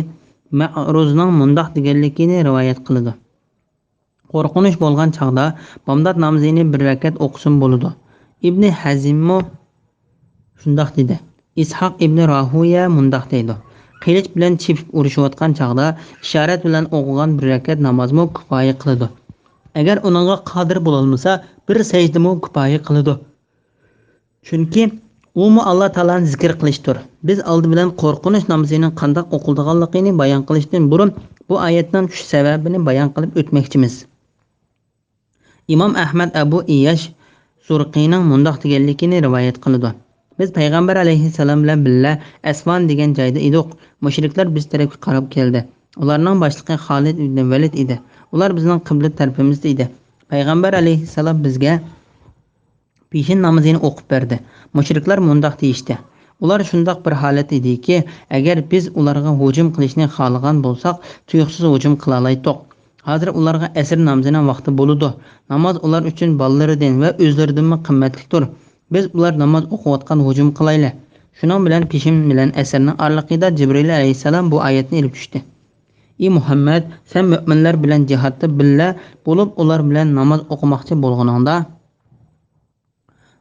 مەئرۇزنىڭ مۇنداق دېگەنلىكىنى رىۋايەت قىلىدۇ: قورقۇنچ بولغان چاغدا بامدات نامىزىنى بىر رەكەت ئوقۇسىمۇ بولىدۇ. ئىبنى ھەزممۇ شۇنداق دېدى. ئىسھاق ئىبنى راھۇيە مۇنداق دەيدۇ: قىلىچ بىلەن چېپىپ ئۇرۇشۇۋاتقان چاغدا ئىشارەت بىلەن ئوقۇغان بىر رەكەت نامازمۇ كۇپايە قىلىدۇ. ئەگەر ئۇنىڭغا قادىر بولالمىسا، بىر سەجدىمۇ كۇپايە قىلىدۇ. چۈنكى ئۇمۇ ئاللا تائالانى زىكىر قىلىشتۇر. بىز ئالدى بىلەن قورقۇنچ نامىزىنىڭ قانداق ئوقۇلىدىغانلىقىنى بايان قىلىشتىن بۇرۇن بۇ ئايەتنىڭ چۈشۈش سەۋەبىنى بايان قىلىپ ئۆتمەكچىمىز. ئىمام ئەھمەد ئەبۇ ئىياش زۇرقىنىڭ مۇنداق دېگەنلىكىنى رىۋايەت قىلىدۇ: بىز پەيغەمبەر ئەلەيھىسسالام بىلەن بىللە ئەسۋان دېگەن جايدا ئىدۇق. مۇشرىكلار بىز تەرەپكە قاراپ كەلدى. ئۇلارنىڭ باشلىقى خالىد ئىبنى ۋەلىد ئىدى. ئۇلار بىزنىڭ قىبلە تەرىپىمىزدە ئىدى. پەيغەمبەر ئەلەيھىسسالام بىزگە پېشىن نامىزىنى ئوقۇپ بەردى. مۇشرىكلار مۇنداق دېيىشتى: ئۇلار شۇنداق بىر ھالەتتە ئىدىكى، ئەگەر بىز ئۇلارغا ھۇجۇم قىلىشنى خالىغان بولساق، تۇيۇقسىز ھۇجۇم قىلالايتتۇق. ھازىر ئۇلارغا ئەسىر نامىزىنىڭ ۋاقتى بولىدۇ. ناماز ئۇلار ئۈچۈن بالىلىرىدىن ۋە ئۆزلىرىدىنمۇ قىممەتلىكتۇر. بىز ئۇلار ناماز ئوقۇۋاتقان ھۇجۇم قىلايلى. شۇنىڭ بىلەن پېشىن بىلەن ئەسىرنىڭ ئارىلىقىدا جىبرىئىل ئەلەيھىسسالام بۇ ئايەتنى ئېلىپ چۈشتى: ئى مۇھەممەد، سەن مۆمىنلەر بىلەن جىھادتا بىللە بولۇپ، ئۇلار بىلەن ناماز ئوقۇماقچى بولغىنىڭدا،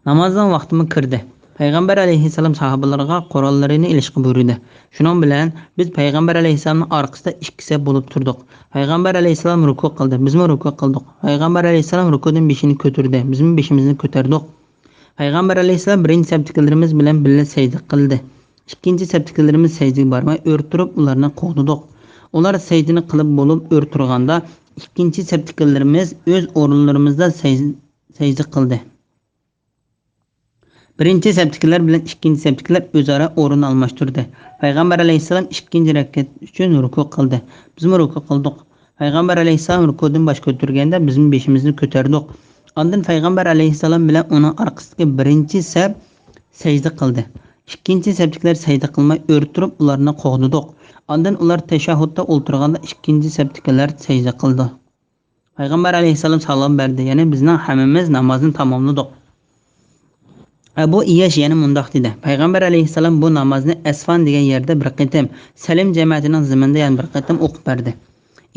نامازنىڭ ۋاقتىمۇ كىردى. پەيغەمبەر ئەلەيھىسسالام ساھابىلىرىغا قوراللىرىنى ئېلىشقا بۇيرۇدى. شۇنىڭ بىلەن بىز پەيغەمبەر ئەلەيھىسسالامنىڭ ئارقىسىدا ئىككى سەپ بولۇپ تۇردۇق. پەيغەمبەر ئەلەيھىسسالام رۇكۇ قىلدى، بىزمۇ رۇكۇ قىلدۇق. پەيغەمبەر ئەلەيھىسسالام رۇكۇدىن بېشىنى كۆتۈردى، بىزمۇ بېشىمىزنى كۆتەردۇق. پەيغەمبەر ئەلەيھىسسالام بىرىنچى سەپتىكىلىرىمىز بىلەن بىللە سەجدە قىلدى. ئىككىنچى سەپتىكىلىرىمىز سەجدىگە بارماي ئۆرە تۇرۇپ ئۇلارنى قوغدىدۇق. ئۇلار سەجدىنى قىلىپ بولۇپ ئۆرە تۇرغاندا، ئىككىنچى سەپتىكىلىرىمىز ئۆز ئورۇنلىرىمىزدا سەج-، سەجدە قىلدى. بىرىنچى سەپتىكىلەر بىلەن ئىككىنچى سەپتىكىلەر ئۆزئارا ئورۇن ئالماشتۇردى. پەيغەمبەر ئەلەيھىسسالام ئىككىنچى رەكەت ئۈچۈن رۇكۇ قىلدى. بىزمۇ رۇكۇ قىلدۇق. پەيغەمبەر ئەلەيھىسسالام رۇكۇدىن باش كۆتۈرگەندە، بىزمۇ بېشىمىزنى كۆتەردۇق. ئاندىن پەيغەمبەر ئەلەيھىسسالام بىلەن ئۇنىڭ ئارقىسىدىكى بىرىنچى سەپ سەجدە قىلدى. ئىككىنچى سەپتىكىلەر سەجدە قىلماي ئۆرە تۇرۇپ ئۇلارنى قوغدىدۇق. ئاندىن ئۇلار تەشەھھۇدتا ئولتۇرغاندا ئىككىنچى سەپتىكىلەر سەجدە قىلدى. پەيغەمبەر ئەلەيھىسسالام سالام بەردى، يەنى بىزنىڭ ھەممىمىز نامازنى تاماملىدۇق. ئەبۇ ئىياش يەنە مۇنداق دېدى: پەيغەمبەر ئەلەيھىسسالام بۇ نامازنى ئەسفان دېگەن يەردە بىر قېتىم، سەلىم جەمەتىنىڭ زېمىنىدا يەنە بىر قېتىم ئوقۇپ بەردى.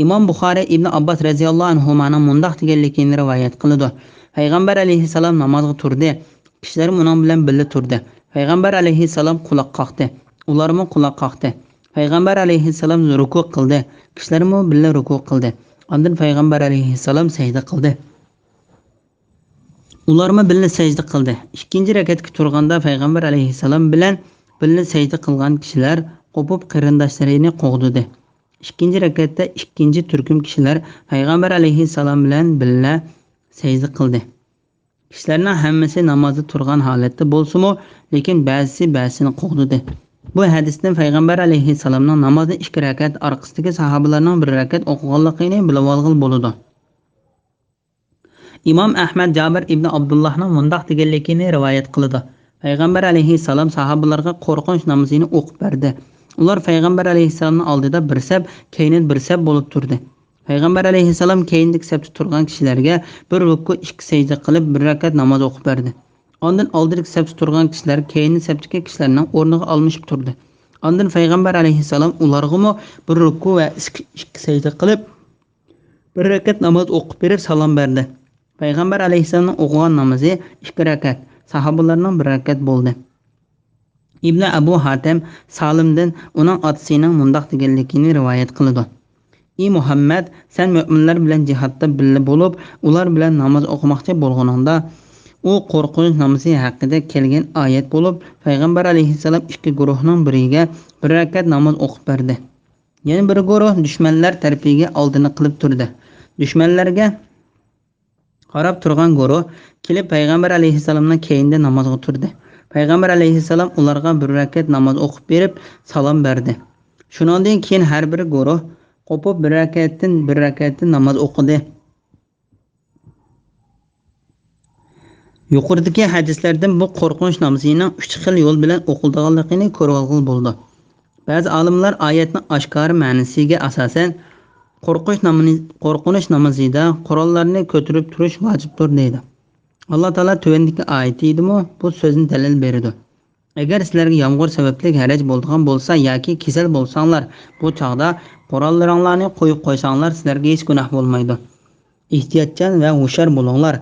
ئىمام بۇخارىي ئىبن ئابباس رەزىياللاھۇ ئەنھۇمانىڭ مۇنداق دېگەنلىكىنى رىۋايەت قىلىدۇ: پەيغەمبەر ئەلەيھىسسالام نامازغا تۇردى، كىشىلەرمۇ ئۇنىڭ بىلەن بىللە تۇردى. پەيغەمبەر ئەلەيھىسسالام قۇلاق قاقتى، ئۇلارمۇ قۇلاق قاقتى. پەيغەمبەر ئەلەيھىسسالام رۇكۇ قىلدى، كىشىلەرمۇ بىللە رۇكۇ قىلدى. ئاندىن پەيغەمبەر ئەلەيھىسسالام سەجدە قىلدى. ئۇلارمۇ بىللە سەجدە قىلدى. ئىككىنچى رەكەتكە تۇرغاندا پەيغەمبەر ئەلەيھىسسالام بىلەن بىللە سەجدە قىلغان كىشىلەر قوپۇپ قېرىنداشلىرىنى قوغدىدى. ئىككىنچى رەكەتتە ئىككىنچى تۈركۈم كىشىلەر پەيغەمبەر ئەلەيھىسسالام بىلەن بىللە سەجدە قىلدى. كىشىلەرنىڭ ھەممىسى نامازدا تۇرغان ھالەتتە بولسىمۇ، لېكىن بەزىسى بەزىسىنى قوغدىدى. بۇ ھەدىستىن پەيغەمبەر ئەلەيھىسسالامنىڭ نامازنى ئىككى رەكەت، ئارقىسىدىكى ساھابىلارنىڭ بىر رەكەت ئوقۇغانلىقىنى بىلىۋالغىلى بولىدۇ. ئىمام ئەھمەد جابىر ئىبنى ئابدۇللاھنىڭ مۇنداق دېگەنلىكىنى رىۋايەت قىلىدۇ: پەيغەمبەر ئەلەيھىسسالام ساھابىلارغا قورقۇنچ نامىزىنى ئوقۇپ بەردى. ئۇلار پەيغەمبەر ئەلەيھىسسالامنىڭ ئالدىدا بىر سەپ، كەينىدە بىر سەپ بولۇپ تۇردى. پەيغەمبەر ئەلەيھىسسالام كەينىدىكى سەپتە تۇرغان كىشىلەرگە بىر رۇكۇ، ئىككى سەجدە قىلىپ، بىر رەكەت ناماز ئوقۇپ بەردى. ئاندىن ئالدىدىكى سەپتە تۇرغان كىشىلەر كەينى سەپتىكى كىشىلەرنىڭ ئورنىغا ئالمىشىپ تۇردى. ئاندىن پەيغەمبەر ئەلەيھىسسالام ئۇلارغىمۇ بىر رۇكۇ ۋە ئىككى، ئىككى سەجدە قىلىپ، بىر رەكەت ناماز ئوقۇپ بېرىپ سالام بەردى. پەيغەمبەر ئەلەيھىسسالامنىڭ ئوقۇغان نامىزى ئىككى رەكەت، ساھابىلارنىڭ بىر رەكەت بولدى. ئىبنى ئەبۇ ھاتەم سالىمدىن ئۇنىڭ ئاتىسىنىڭ مۇنداق دېگەنلىكىنى رىۋايەت قىلىدۇ: ئى مۇھەممەد، سەن مۆمىنلەر بىلەن جىھادتا بىللە بولۇپ، ئۇلار بىلەن ناماز ئوقۇماقچى بولغىنىڭدا، ئۇ قورقۇنچ نامىزى ھەققىدە كەلگەن ئايەت بولۇپ، پەيغەمبەر ئەلەيھىسسالام ئىككى گۇرۇھنىڭ بىرىگە بىر رەكەت ناماز ئوقۇپ بەردى. يەنە بىر گۇرۇھ دۈشمەنلەر تەرىپىگە ئالدىنى قىلىپ تۇردى. دۈشمەنلەرگە قاراپ تۇرغان گۇرۇھ كېلىپ پەيغەمبەر ئەلەيھىسسالامنىڭ كەينىدە نامازغا تۇردى. پەيغەمبەر ئەلەيھىسسالام ئۇلارغا بىر رەكەت ناماز ئوقۇپ بېرىپ سالام بەردى. شۇنىڭدىن كېيىن ھەر بىر گۇرۇھ قوپۇپ بىر رەكەتتىن، بىر رەكەتتىن ناماز ئوقۇدى. يۇقىرىدىكى ھەدىسلەردىن بۇ قورقۇنچ نامىزىنىڭ ئۈچ خىل يول بىلەن ئوقۇلىدىغانلىقىنى كۆرۈۋالغىلى بولىدۇ. بەزى ئالىملار ئايەتنىڭ ئاشكارا مەنىسىگە ئاساسەن، قورقۇش نامىنى-، قورقۇنچ نامىزىدا قوراللارنى كۆتۈرۈپ تۇرۇش ۋاجىپتۇر دەيدۇ. ئاللا تائالا تۆۋەندىكى ئايىتىدىمۇ بۇ سۆزنى دەلىل بېرىدۇ. ئەگەر سىلەرگە يامغۇر سەۋەبلىك ھەرەج بولىدىغان بولسا ياكى كېسەل بولساڭلار، بۇ چاغدا قوراللىرىڭلارنى قويۇپ قويساڭلار، سىلەرگە ھېچ گۇناھ بولمايدۇ. ئېھتىياتچان ۋە ھوشيار بولۇڭلار.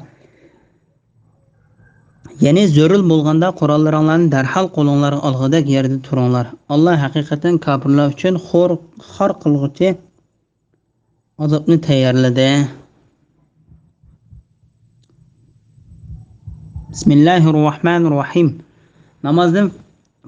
يەنى زۆرۈر بولغاندا قوراللىرىڭلارنى دەرھال قولۇڭلارغا ئالغۇدەك يەردە تۇرۇڭلار. ئاللا ھەقىقەتەن كاپىرلار ئۈچۈن خور-، خار قىلغۇچى ئازابنى تەييارلىدى. بىسمىللاھىررەھمانىررەھىم. نامازدىن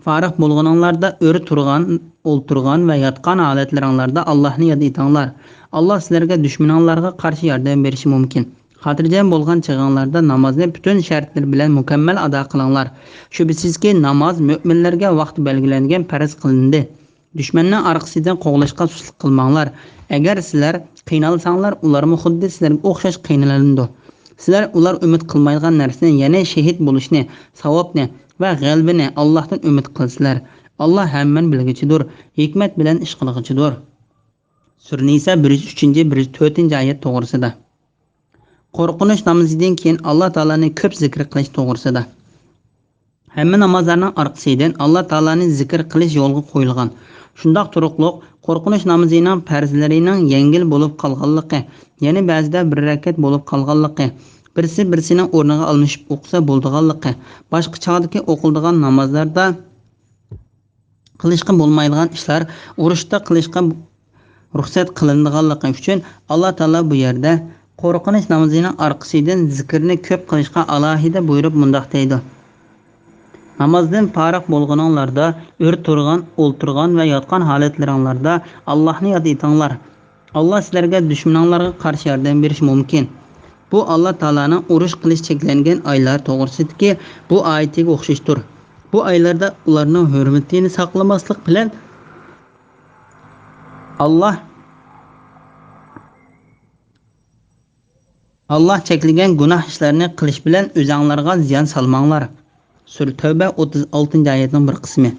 فارىغ بولغىنىڭلاردا ئۆرە تۇرغان، ئولتۇرغان ۋە ياتقان ھالەتلىرىڭلاردا ئاللاھنى ياد ئېتىڭلار. ئاللا سىلەرگە دۈشمىنىڭلارغا قارشى ياردەم بېرىشى مۇمكىن. خاتىرجەم بولغان چېغىڭلاردا نامازنى پۈتۈن شەرتلىرى بىلەن مۇكەممەل ئادا قىلىڭلار. شۈبھىسىزكى، ناماز مۆمىنلەرگە ۋاقتى بەلگىلەنگەن پەرز قىلىندى. دۈشمەننىڭ ئارقىسىدىن قوغلاشقا سۇسلۇق قىلماڭلار. ئەگەر سىلەر قىينالساڭلار، ئۇلارمۇ خۇددى سىلەرگە ئوخشاش قىينىلىدۇ. سىلەر ئۇلار ئۈمىد قىلمايدىغان نەرسىنى، يەنى شېھىت بولۇشنى، ساۋابنى ۋە غەلىبىنى ئاللاھتىن ئۈمىد قىلىسىلەر. ئاللاھ ھەممىنى بىلگۈچىدۇر، ھېكمەت بىلەن ئىش قىلغۇچىدۇر. سۈرە نىسا بىر يۈز ئۈچىنچى، بىر يۈز تۆتىنچى ئايەت توغرىسىدا. قورقۇنچ نامىزىدىن كېيىن ئاللا تائالانى كۆپ زىكىر قىلىش توغرىسىدا. ھەممە نامازلارنىڭ ئارقىسىدىن ئاللا تائالانى زىكىر قىلىش يولغا قويۇلغان. شۇنداق تۇرۇقلۇق قورقۇنچ نامىزىنىڭ پەرزلىرىنىڭ يەڭگىل بولۇپ قالغانلىقى، يەنى بەزىدە بىر رەكەت بولۇپ قالغانلىقى، بىرسى بىرسىنىڭ ئورنىغا ئالمىشىپ ئوقۇسا بولىدىغانلىقى، باشقا چاغدىكى ئوقۇلىدىغان نامازلاردا قىلىشقا بولمايدىغان ئىشلار ئۇرۇشتا قىلىشقا رۇخسەت قىلىنىدىغانلىقى ئۈچۈن، ئاللا تائالا بۇ يەردە قورقۇنچ نامىزىنىڭ ئارقىسىدىن زىكىرنى كۆپ قىلىشقا ئالاھىدە بۇيرۇپ مۇنداق دەيدۇ: نامازدىن پارىغ بولغىنىڭلاردا، ئۆرە تۇرغان، ئولتۇرغان ۋە ياتقان ھالەتلىرىڭلاردا ئاللاھنى ياد ئېتىڭلار. ئاللا سىلەرگە دۈشمىنىڭلارغا قارشى ياردەم بېرىشى مۇمكىن. بۇ ئاللا تائالانىڭ ئۇرۇش قىلىش چەكلەنگەن ئايلار توغرىسىدىكى بۇ ئايىتىگە ئوخشاشتۇر. بۇ ئايلاردا ئۇلارنىڭ ھۆرمىتىنى ساقلىماسلىق بىلەن، ئاللا، ئاللا چەكلىگەن گۇناھ ئىشلارنى قىلىش بىلەن ئۆزەڭلارغا زىيان سالماڭلار. سۈرە تەۋبە ئوتتۇز ئالتىنچى ئايەتنىڭ بىر قىسمى.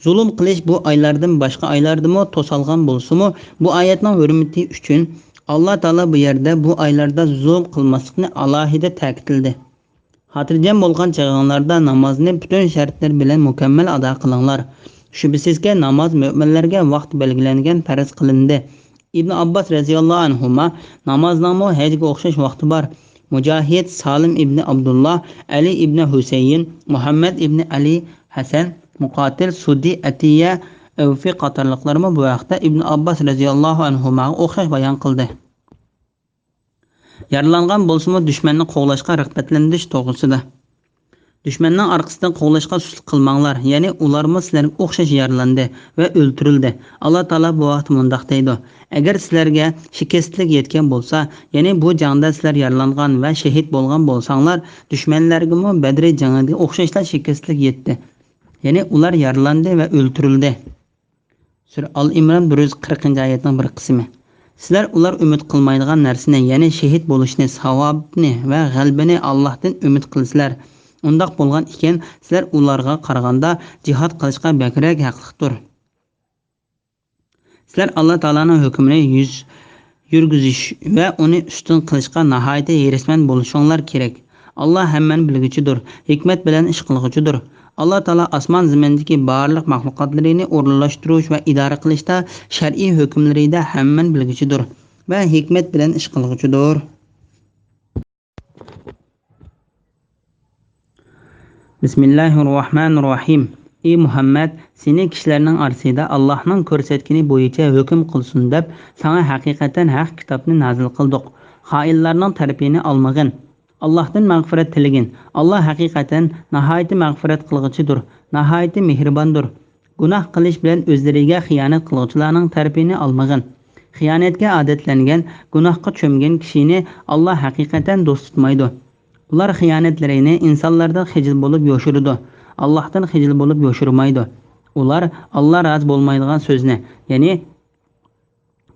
زۇلۇم قىلىش بۇ ئايلاردىن باشقا ئايلاردىمۇ توسالغان بولسىمۇ، بۇ ئايەتنىڭ ھۆرمىتى ئۈچۈن ئاللا تائالا بۇ يەردە بۇ ئايلاردا زۇلۇم قىلماسلىقنى ئالاھىدە تەكىتلىدى. خاتىرجەم بولغان چېغىڭلاردا نامازنى پۈتۈن شەرتلىرى بىلەن مۇكەممەل ئادا قىلىڭلار. شۈبھىسىزكى، ناماز مۆمىنلەرگە ۋاقتى بەلگىلەنگەن پەرز قىلىندى. ئىبن ئابباس رەزىياللاھۇ ئەنھۇما، نامازنىڭمۇ ھەجگە ئوخشاش ۋاقتى بار. مۇجاھىد، سالىم ئىبنى ئابدۇللا، ئەلى ئىبنى ھۈسەيىن، مۇھەممەد ئىبنى ئەلى ھەسەن، مۇقاتىل، سۇددى، ئەتىيە، ئەۋفى قاتارلىقلارمۇ بۇ ھەقتە ئىبن ئابباس رەزىياللاھۇ ئەنھۇماغا ئوخشاش بايان قىلدى. يارىلانغان بولسىمۇ، دۈشمەننى قوغلاشقا رىغبەتلەندۈرۈش توغرىسىدا. دۈشمەننىڭ ئارقىسىدىن قوغلاشقا سۇسلۇق قىلماڭلار، يەنى ئۇلارمۇ سىلەرگە ئوخشاش يارىلاندى ۋە ئۆلتۈرۈلدى. ئاللا تائالا بۇ ھەقتە مۇنداق دەيدۇ: ئەگەر سىلەرگە شىكەستلىك يەتكەن بولسا، يەنى بۇ جەڭدە سىلەر يارىلانغان ۋە شېھىت بولغان بولساڭلار، دۈشمەنلەرگىمۇ بەدرى جېڭىدە ئوخشاشلا شىكەستلىك يەتتى. يەنى ئۇلار يارىلاندى ۋە ئۆلتۈرۈلدى. سۈرە ئال ئىمران بىر يۈز قىرىقىنچى ئايەتنىڭ بىر قىسمى. سىلەر ئۇلار ئۈمىد قىلمايدىغان نەرسىنى، يەنى شېھىت بولۇشنى، ساۋابنى ۋە غەلىبىنى ئاللاھتىن ئۈمىد قىلىسىلەر. ئۇنداق بولغان ئىكەن، سىلەر ئۇلارغا قارىغاندا جىھاد قىلىشقا بەكرەك ھەقلىقتۇر. سىلەر ئاللا تائالانىڭ ھۆكمىنى يۈز يۈرگۈزۈش ۋە ئۇنى ئۈستۈن قىلىشقا ناھايىتى ھېرىسمەن بولۇشۇڭلار كېرەك. ئاللا ھەممىنى بىلگۈچىدۇر، ھېكمەت بىلەن ئىش قىلغۇچىدۇر. ئاللا تائالا ئاسمان زېمىندىكى بارلىق مەخلۇقاتلىرىنى ئورۇنلاشتۇرۇش ۋە ئىدارە قىلىشتا، شەرئىي ھۆكۈملىرىدە ھەممىنى بىلگۈچىدۇر ۋە ھېكمەت بىلەن ئىش قىلغۇچىدۇر. بىسمىللاھىررەھمانىررەھىم. ئى مۇھەممەد، سېنى كىشىلەرنىڭ ئارىسىدا ئاللاھنىڭ كۆرسەتكىنى بويىچە ھۆكۈم قىلسۇن دەپ، ساڭا ھەقىقەتەن ھەق كىتابنى نازىل قىلدۇق. خائىنلارنىڭ تەرىپىنى ئالمىغىن. ئاللاھتىن مەغپىرەت تىلىگىن. ئاللا ھەقىقەتەن ناھايىتى مەغپىرەت قىلغۇچىدۇر، ناھايىتى مېھرىباندۇر. گۇناھ قىلىش بىلەن ئۆزلىرىگە خىيانەت قىلغۇچىلارنىڭ تەرىپىنى ئالمىغىن. خىيانەتكە ئادەتلەنگەن، گۇناھقا چۆمگەن كىشىنى ئاللا ھەقىقەتەن دوست تۇتمايدۇ. ئۇلار خىيانەتلىرىنى ئىنسانلاردىن خىجىل بولۇپ يوشۇرىدۇ. ئاللاھتىن خىجىل بولۇپ يوشۇرمايدۇ. ئۇلار ئاللا رازى بولمايدىغان سۆزنى، يەنى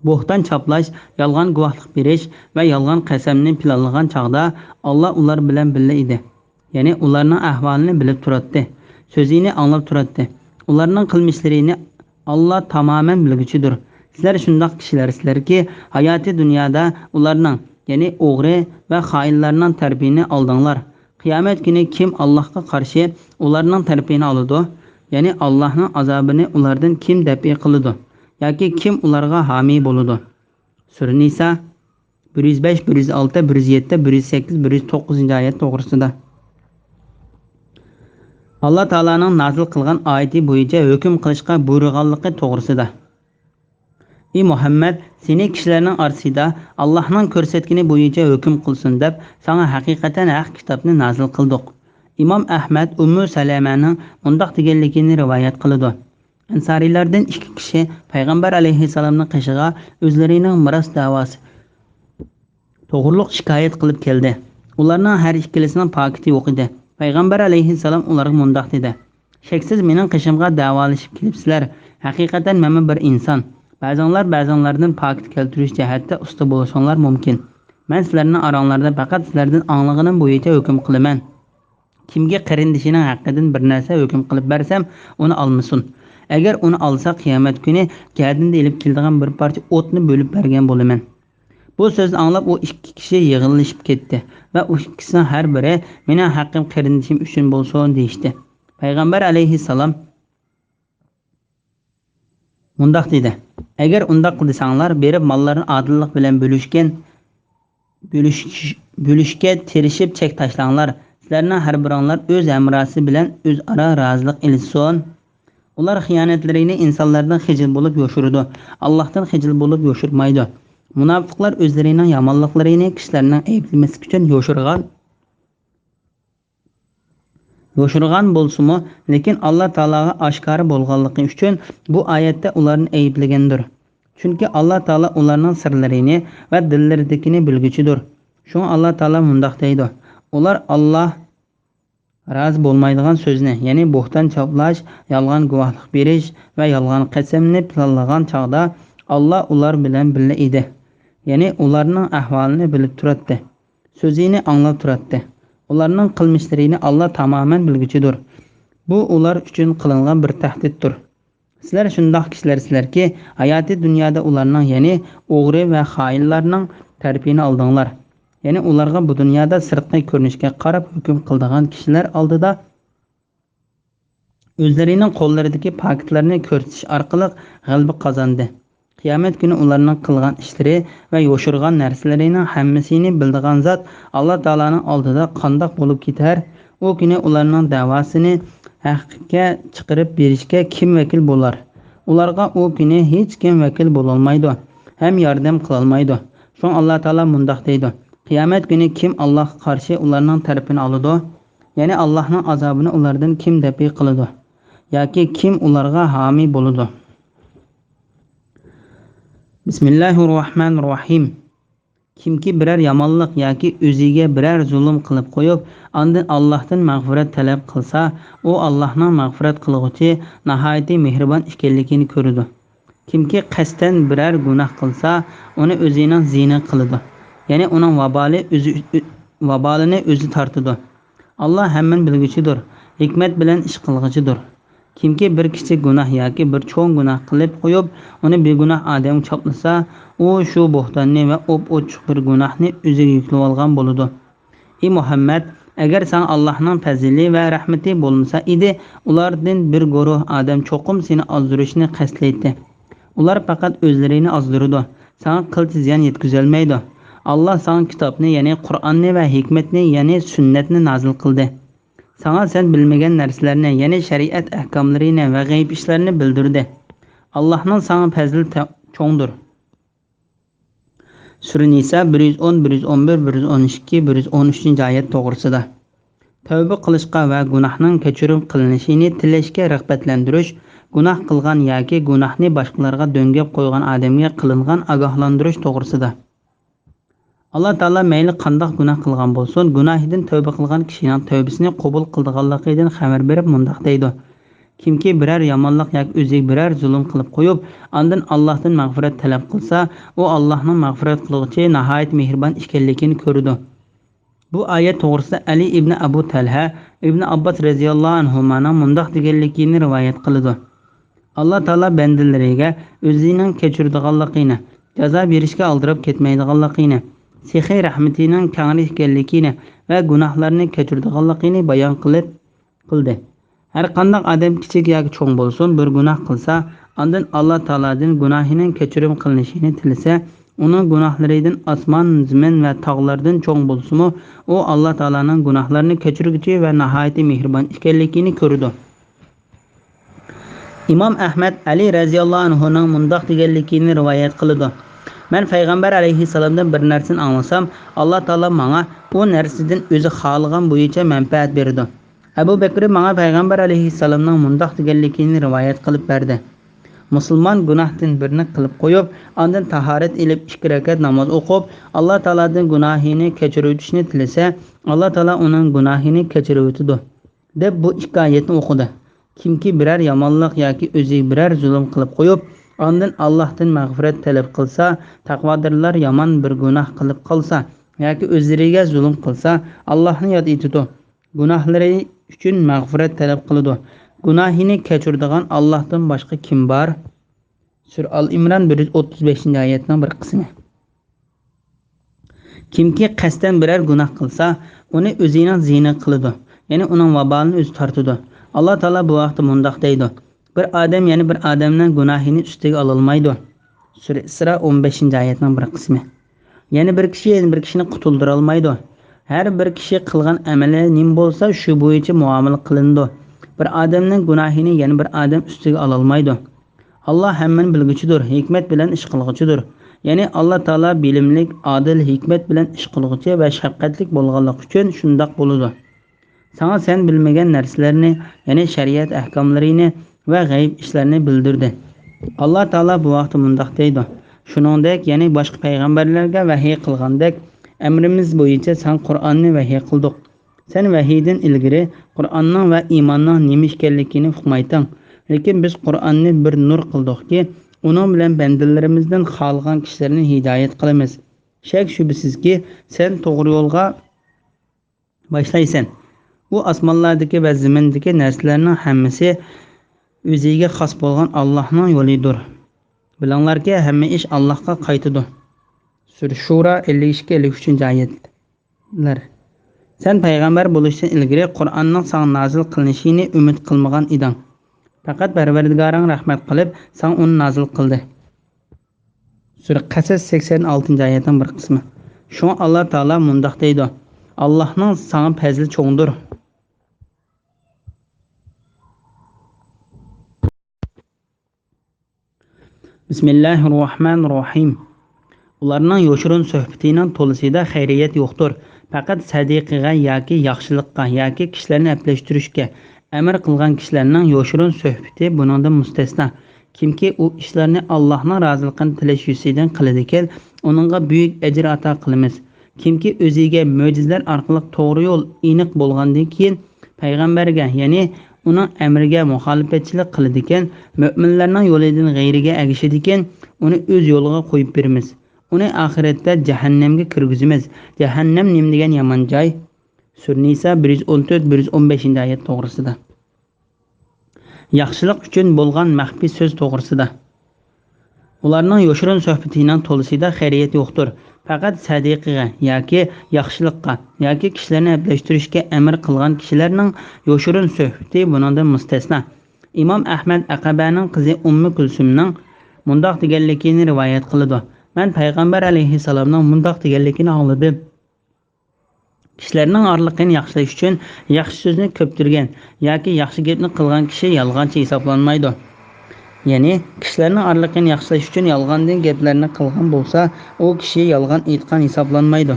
بوھتان چاپلاش، يالغان گۇۋاھلىق بېرىش ۋە يالغان قەسەمنى پىلانلىغان چاغدا، ئاللا ئۇلار بىلەن بىللە ئىدى. يەنى ئۇلارنىڭ ئەھۋالىنى بىلىپ تۇراتتى. سۆزىنى ئاڭلاپ تۇراتتى. ئۇلارنىڭ قىلمىشلىرىنى ئاللا تامامەن بىلگۈچىدۇر. سىلەر شۇنداق كىشىلەرسىلەركى، ھاياتىي دۇنيادا ئۇلارنىڭ، يەنى ئوغرى ۋە خائىنلارنىڭ تەرىپىنى ئالدىڭلار. قىيامەت كۈنى كىم ئاللاھقا قارشى ئۇلارنىڭ تەرىپىنى ئالىدۇ؟ يەنى ئاللاھنىڭ ئازابىنى ئۇلاردىن كىم دەپئى قىلىدۇ؟ ياكى كىم ئۇلارغا ھامىي بولىدۇ؟ سۈرە نىسا، بىر يۈز بەش، بىر يۈز ئالتە، بىر يۈز يەتتە، بىر يۈز سەككىز، بىر يۈز توققۇزىنچى ئايەت توغرىسىدا. ئاللا تائالانىڭ نازىل قىلغان ئايىتى بويىچە ھۆكۈم قىلىشقا بۇيرۇغانلىقى توغرىسىدا. ئى مۇھەممەد، سېنى كىشىلەرنىڭ ئارىسىدا ئاللاھنىڭ كۆرسەتكىنى بويىچە ھۆكۈم قىلسۇن دەپ، ساڭا ھەقىقەتەن ھەق كىتابنى نازىل قىلدۇق. ئىمام ئەھمەد ئۇممۇ سەلەمەنىڭ مۇنداق دېگەنلىكىنى رىۋايەت قىلىدۇ. ئەنسارىيلاردىن ئىككى كىشى پەيغەمبەر ئەلەيھىسسالامنىڭ قېشىغا ئۆزلىرىنىڭ مىراس دەۋاسى توغرۇلۇق شىكايەت قىلىپ كەلدى. ئۇلارنىڭ ھەر ئىككىلىسىنىڭ پاكىتى يوق ئىدى. پەيغەمبەر ئەلەيھىسسالام ئۇلارغا مۇنداق دېدى: شەكسىز مېنىڭ قېشىمغا دەۋالىشىپ كېلىپسىلەر. ھەقىقەتەن مەنمۇ بىر ئىنسان. بەزىڭلار بەزىڭلاردىن پاكىت كەلتۈرۈش جەھەتتە ئۇستا بولۇشۇڭلار مۇمكىن. مەن سىلەرنىڭ ئاراڭلاردا پەقەت سىلەردىن ئاڭلىغىنىم بويىچە ھۆكۈم قىلىمەن. كىمگە قېرىندىشىنىڭ ھەققىدىن بىر نەرسە ھۆكۈم قىلىپ بەرسەم، ئۇنى ئالمىسۇن. ئەگەر ئۇنى ئالسا، قىيامەت كۈنى گەدىنىدە ئېلىپ كېلىدىغان بىر پارچە ئوتنى بۆلۈپ بەرگەن بولىمەن. بۇ سۆزنى ئاڭلاپ، ئۇ ئىككى كىشى يىغىلىشىپ كەتتى ۋە ئۇ ئىككىسىنىڭ ھەر بىرى: مېنىڭ ھەققىم قېرىندىشىم ئۈچۈن بولسۇن، دېيىشتى. پەيغەمبەر ئەلەيھىسسالام مۇنداق دېدى: ئەگەر ئۇنداق دېسەڭلار، بېرىپ ماللارنى ئادىللىق بىلەن بۆلۈشكەن، بۆلۈش-، بۆلۈشكە تىرىشىپ چەك تاشلاڭلار. سىلەرنىڭ ھەر بىرىڭلار ئۆز ھەمراھىسى بىلەن ئۆزئارا رازىلىق ئېلىشسۇن. ئۇلار خىيانەتلىرىنى ئىنسانلاردىن خىجىل بولۇپ يوشۇرىدۇ، ئاللاھتىن خىجىل بولۇپ يوشۇرمايدۇ. مۇناپىقلار ئۆزلىرىنىڭ يامانلىقلىرىنى كىشىلەرنىڭ ئەيىبلىمەسلىكى ئۈچۈن يوشۇرغان، يوشۇرغان بولسىمۇ، لېكىن ئاللا تائالاغا ئاشكارا بولغانلىقى ئۈچۈن بۇ ئايەتتە ئۇلارنى ئەيىبلىگەندۇر. چۈنكى ئاللا تائالا ئۇلارنىڭ سىرلىرىنى ۋە دىللىرىدىكىنى بىلگۈچىدۇر. شۇڭا ئاللا تائالا مۇنداق دەيدۇ: ئۇلار ئاللا رازى بولمايدىغان سۆزنى، يەنى بوھتان چاپلاش، يالغان گۇۋاھلىق بېرىش ۋە يالغان قەسەمنى پىلانلىغان چاغدا، ئاللا ئۇلار بىلەن بىللە ئىدى. يەنى ئۇلارنىڭ ئەھۋالىنى بىلىپ تۇراتتى. سۆزىنى ئاڭلاپ تۇراتتى. ئۇلارنىڭ قىلمىشلىرىنى ئاللا تامامەن بىلگۈچىدۇر. بۇ ئۇلار ئۈچۈن قىلىنغان بىر تەھدىتتۇر. سىلەر شۇنداق كىشىلەرسىلەركى، ھاياتىي دۇنيادا ئۇلارنىڭ، يەنى ئوغرى ۋە خائىنلارنىڭ تەرىپىنى ئالدىڭلار. يەنى ئۇلارغا بۇ دۇنيادا سىرتقى كۆرۈنۈشكە قاراپ ھۆكۈم قىلىدىغان كىشىلەر ئالدىدا ئۆزلىرىنىڭ قوللىرىدىكى پاكىتلارنى كۆرسىتىش ئارقىلىق غەلىبە قازاندى. قىيامەت كۈنى ئۇلارنىڭ قىلغان ئىشلىرى ۋە يوشۇرغان نەرسىلىرىنىڭ ھەممىسىنى بىلىدىغان زات ئاللا تائالانىڭ ئالدىدا قانداق بولۇپ كېتەر؟ ئۇ كۈنى ئۇلارنىڭ دەۋاسىنى ھەققە چىقىرىپ بېرىشكە كىم ۋەكىل بولار؟ ئۇلارغا ئۇ كۈنى ھېچكىم ۋەكىل بولالمايدۇ ھەم ياردەم قىلالمايدۇ. شۇڭا ئاللا تائالا مۇنداق دەيدۇ: قىيامەت كۈنى كىم ئاللاھقا قارشى ئۇلارنىڭ تەرىپىنى ئالىدۇ؟ يەنى ئاللاھنىڭ ئازابىنى ئۇلاردىن كىم دەپئى قىلىدۇ؟ ياكى كىم ئۇلارغا ھامىي بولىدۇ؟ بىسمىللاھىررەھمانىررەھىم. كىمكى بىرەر يامانلىق ياكى ئۆزىگە بىرەر زۇلۇم قىلىپ قويۇپ، ئاندىن ئاللاھتىن مەغپىرەت تەلەپ قىلسا، ئۇ ئاللاھنىڭ مەغپىرەت قىلغۇچى، ناھايىتى مېھرىبان ئىكەنلىكىنى كۆرىدۇ. كىمكى قەستەن بىرەر گۇناھ قىلسا، ئۇنى ئۆزىنىڭ زىيىنى قىلىدۇ. يەنى ئۇنىڭ ۋابالى ئۆزى، ۋابالىنى ئۆزى تارتىدۇ. ئاللا ھەممىنى بىلگۈچىدۇر، ھېكمەت بىلەن ئىش قىلغۇچىدۇر. كىمكى بىر كىچىك گۇناھ ياكى بىر چوڭ گۇناھ قىلىپ قويۇپ، ئۇنى بىگۇناھ ئادەمگە چاپلىسا، ئۇ شۇ بوھتاننى ۋە ئوپئوچۇق بىر گۇناھنى ئۆزىگە يۈكلىۋالغان بولىدۇ. ئى مۇھەممەد، ئەگەر ساڭا ئاللاھنىڭ پەزلى ۋە رەھمىتى بولمىسا ئىدى، ئۇلاردىن بىر گۇرۇھ ئادەم چوقۇم سېنى ئازدۇرۇشنى قەستلەيتتى. ئۇلار پەقەت ئۆزلىرىنى ئازدۇرىدۇ، ساڭا قىلچە زىيان يەتكۈزەلمەيدۇ. ئاللا ساڭا كىتابنى، يەنى قۇرئاننى ۋە ھېكمەتنى، يەنى سۈننەتنى نازىل قىلدى. ساڭا سەن بىلمىگەن نەرسىلەرنى، يەنى شەرىئەت ئەھكاملىرىنى ۋە غەيىب ئىشلارنى بىلدۈردى. ئاللاھنىڭ ساڭا پەزلى تە-، چوڭدۇر. سۈرە نىسا بىر يۈز ئون، بىر يۈز ئون بىر، بىر يۈز ئون ئىككى، بىر يۈز ئون ئۈچىنچى ئايەت توغرىسىدا. تەۋبە قىلىشقا ۋە گۇناھنىڭ كەچۈرۈم قىلىنىشىنى تىلەشكە رىغبەتلەندۈرۈش، گۇناھ قىلغان ياكى گۇناھنى باشقىلارغا دۆڭگەپ قويغان ئادەمگە قىلىنغان ئاگاھلاندۇرۇش توغرىسىدا. ئاللا تائالا مەيلى قانداق گۇناھ قىلغان بولسۇن، گۇناھىدىن تەۋبە قىلغان كىشىنىڭ تەۋبىسىنى قوبۇل قىلىدىغانلىقىدىن خەۋەر بېرىپ مۇنداق دەيدۇ: كىمكى بىرەر يامانلىق ياكى ئۆزىگە بىرەر زۇلۇم قىلىپ قويۇپ، ئاندىن ئاللاھتىن مەغپىرەت تەلەپ قىلسا، ئۇ ئاللاھنىڭ مەغپىرەت قىلغۇچى ناھايىتى مېھرىبان ئىكەنلىكىنى كۆرىدۇ. بۇ ئايەت توغرىسىدا ئەلى ئىبنى ئەبۇ تەلھە ئىبنى ئابباس رەزىياللاھۇ ئەنھۇمانىڭ مۇنداق دېگەنلىكىنى رىۋايەت قىلىدۇ: ئاللا تائالا بەندىلىرىگە ئۆزىنىڭ كەچۈرىدىغانلىقىنى، جازا بېرىشكە ئالدىراپ كەتمەيدىغانلىقىنى، سېخىي رەھمىتىنىڭ كەڭرى ئىكەنلىكىنى ۋە گۇناھلارنى كەچۈرىدىغانلىقىنى بايان قىلىپ، قىلدى. ھەرقانداق ئادەم كىچىك ياكى چوڭ بولسۇن، بىر گۇناھ قىلسا، ئاندىن ئاللا تائالادىن گۇناھىنىڭ كەچۈرۈم قىلىنىشىنى تىلىسە، ئۇنىڭ گۇناھلىرىدىن ئاسمان، زېمىن ۋە تاغلاردىن چوڭ بولسىمۇ، ئۇ ئاللا تائالانىڭ گۇناھلارنى كەچۈرگۈچى ۋە ناھايىتى مېھرىبان ئىكەنلىكىنى كۆرىدۇ. ئىمام ئەھمەد ئەلى رەزىياللاھۇ ئەنھۇنىڭ مۇنداق دېگەنلىكىنى رىۋايەت قىلىدۇ: مەن پەيغەمبەر ئەلەيھىسسالامدىن بىر نەرسىنى ئاڭلىسام، ئاللا تائالا ماڭا ئۇ نەرسىدىن ئۆزى خالىغان بويىچە مەنپەئەت بېرىدۇ. ئەبۇ بەكرى ماڭا پەيغەمبەر ئەلەيھىسسالامنىڭ مۇنداق دېگەنلىكىنى رىۋايەت قىلىپ بەردى: مۇسۇلمان گۇناھتىن بىرنى قىلىپ قويۇپ، ئاندىن تاھارەت ئېلىپ ئىككى رەكەت ناماز ئوقۇپ، ئاللا تائالادىن گۇناھىنى كەچۈرۈۋېتىشنى تىلىسە، ئاللا تائالا ئۇنىڭ گۇناھىنى كەچۈرۈۋېتىدۇ، دەپ بۇ ئىككى ئايەتنى ئوقۇدى. كىمكى بىرەر يامانلىق ياكى ئۆزىگە بىرەر زۇلۇم قىلىپ قويۇپ، ئاندىن ئاللاھتىن مەغپىرەت تەلەپ قىلسا، تەقۋادارلار يامان بىر گۇناھ قىلىپ قالسا ياكى ئۆزلىرىگە زۇلۇم قىلسا، ئاللاھنى ياد ئېتىدۇ. گۇناھلىرى ئۈچۈن مەغپىرەت تەلەپ قىلىدۇ. گۇناھىنى كەچۈرىدىغان ئاللاھتىن باشقا كىم بار؟ سۈرە ئال ئىمران بىر يۈز ئوتتۇز بەشىنچى ئايەتنىڭ بىر قىسمى. كىمكى قەستەن بىرەر گۇناھ قىلسا، ئۇنى ئۆزىنىڭ زىيىنىغا قىلىدۇ، يەنى ئۇنىڭ ۋابالىنى ئۆزى تارتىدۇ. ئاللا تائالا بۇ ھەقتە مۇنداق دەيدۇ: بىر ئادەم يەنە بىر ئادەمنىڭ گۇناھىنى ئۈستىگە ئالالمايدۇ. سۈرە ئىسرا ئون بەشىنچى ئايەتنىڭ بىر قىسمى. يەنە بىر كىشى يەنە بىر كىشىنى قۇتۇلدۇرالمايدۇ. ھەر بىر كىشى قىلغان ئەمىلى نېمە بولسا، شۇ بويىچە مۇئامىلە قىلىنىدۇ. بىر ئادەمنىڭ گۇناھىنى يەنە بىر ئادەم ئۈستىگە ئالالمايدۇ. ئاللا ھەممىنى بىلگۈچىدۇر، ھېكمەت بىلەن ئىش قىلغۇچىدۇر. يەنى ئاللا تائالا بىلىملىك، ئادىل، ھېكمەت بىلەن ئىش قىلغۇچى ۋە شەپقەتلىك بولغانلىقى ئۈچۈن شۇنداق بولىدۇ. ساڭا سەن بىلمىگەن نەرسىلەرنى، يەنى شەرىئەت ئەھكاملىرىنى ۋە غەيىب ئىشلارنى بىلدۈردى. ئاللا تائالا بۇ ھەقتە مۇنداق دەيدۇ: شۇنىڭدەك، يەنى باشقا پەيغەمبەرلەرگە ۋەھىي قىلغاندەك، ئەمرىمىز بويىچە ساڭا قۇرئاننى ۋەھىي قىلدۇق. سەن ۋەھىيدىن ئىلگىرى قۇرئاننىڭ ۋە ئىماننىڭ نېمە ئىكەنلىكىنى ئۇقمايتتىڭ. لېكىن بىز قۇرئاننى بىر نۇر قىلدۇقكى، ئۇنىڭ بىلەن بەندىلىرىمىزدىن خالىغان كىشىلەرنى ھىدايەت قىلىمىز. شەك-شۈبھىسىزكى، سەن توغرا يولغا باشلايسەن. ئۇ ئاسمانلاردىكى ۋە زېمىندىكى نەرسىلەرنىڭ ھەممىسى ئۆزىگە خاس بولغان ئاللاھنىڭ يولىدۇر. بىلىڭلاركى، ھەممە ئىش ئاللاھقا قايتىدۇ. سۈرە شۇرا، ئەللىك ئىككى، ئەللىك ئۈچىنچى ئايەتلەر. سەن پەيغەمبەر بولۇشتىن ئىلگىرى قۇرئاننىڭ ساڭا نازىل قىلىنىشىنى ئۈمىد قىلمىغان ئىدىڭ. پەقەت پەرۋەردىگارىڭ رەھمەت قىلىپ، ساڭا ئۇنى نازىل قىلدى. سۈرە قەسەس، سەكسەن ئالتىنچى ئايەتنىڭ بىر قىسمى. شۇڭا ئاللا تائالا مۇنداق دەيدۇ: ئاللاھنىڭ ساڭا پەزلى چوڭدۇر. بىسمىللاھىررەھمانىررەھىم. ئۇلارنىڭ يوشۇرۇن سۆھبىتىنىڭ تولىسىدا خەيرىيەت يوقتۇر. پەقەت سەدىقىگە ياكى ياخشىلىققا ياكى كىشىلەرنى ئەپلەشتۈرۈشكە ئەمر قىلغان كىشىلەرنىڭ يوشۇرۇن سۆھبىتى بۇنىڭدىن مۇستەسنا. كىمكى ئۇ ئىشلارنى ئاللاھنىڭ رازىلىقىنى تىلەش يۈزىسىدىن قىلىدىكەن، ئۇنىڭغا بۈيۈك ئەجىر ئاتا قىلىمىز. كىمكى ئۆزىگە مۆجىزىلەر ئارقىلىق توغرا يول ئېنىق بولغاندىن كېيىن، پەيغەمبەرگە، يەنى ئۇنىڭ ئەمرىگە مۇخالىپەتچىلىك قىلىدىكەن، مۆمىنلەرنىڭ يولىدىن غەيرىگە ئەگىشىدىكەن، ئۇنى ئۆز يولىغا قويۇپ بېرىمىز. ئۇنى ئاخىرەتتە جەھەننەمگە كىرگۈزىمىز. جەھەننەم نېمە دېگەن يامان جاي! سۈرە نىسا بىر يۈز ئون تۆت، بىر يۈز ئون بەشىنچى ئايەت توغرىسىدا. ياخشىلىق ئۈچۈن بولغان مەخپىي سۆز توغرىسىدا. ئۇلارنىڭ يوشۇرۇن سۆھبىتىنىڭ تولىسىدا خەيرىيەت يوقتۇر. پەقەت سەدىقىگە ياكى ياخشىلىققا ياكى كىشىلەرنى ئەپلەشتۈرۈشكە ئەمر قىلغان كىشىلەرنىڭ يوشۇرۇن سۆھبىتى بۇنىڭدىن مۇستەسنا. ئىمام ئەھمەد ئەقەبەنىڭ قىزى ئۇممۇ كۈلسۈمنىڭ مۇنداق دېگەنلىكىنى رىۋايەت قىلىدۇ: مەن پەيغەمبەر ئەلەيھىسسالامنىڭ مۇنداق دېگەنلىكىنى ئاڭلىدىم. كىشىلەرنىڭ ئارىلىقىنى ياخشىلاش ئۈچۈن ياخشى سۆزنى كۆپتۈرگەن ياكى ياخشى گەپنى قىلغان كىشى يالغانچى ھېسابلانمايدۇ. يەنى، كىشىلەرنىڭ ئارىلىقىنى ياخشىلاش ئۈچۈن يالغاندىن گەپلەرنى قىلغان بولسا، ئۇ كىشى يالغان ئېيتقان ھېسابلانمايدۇ.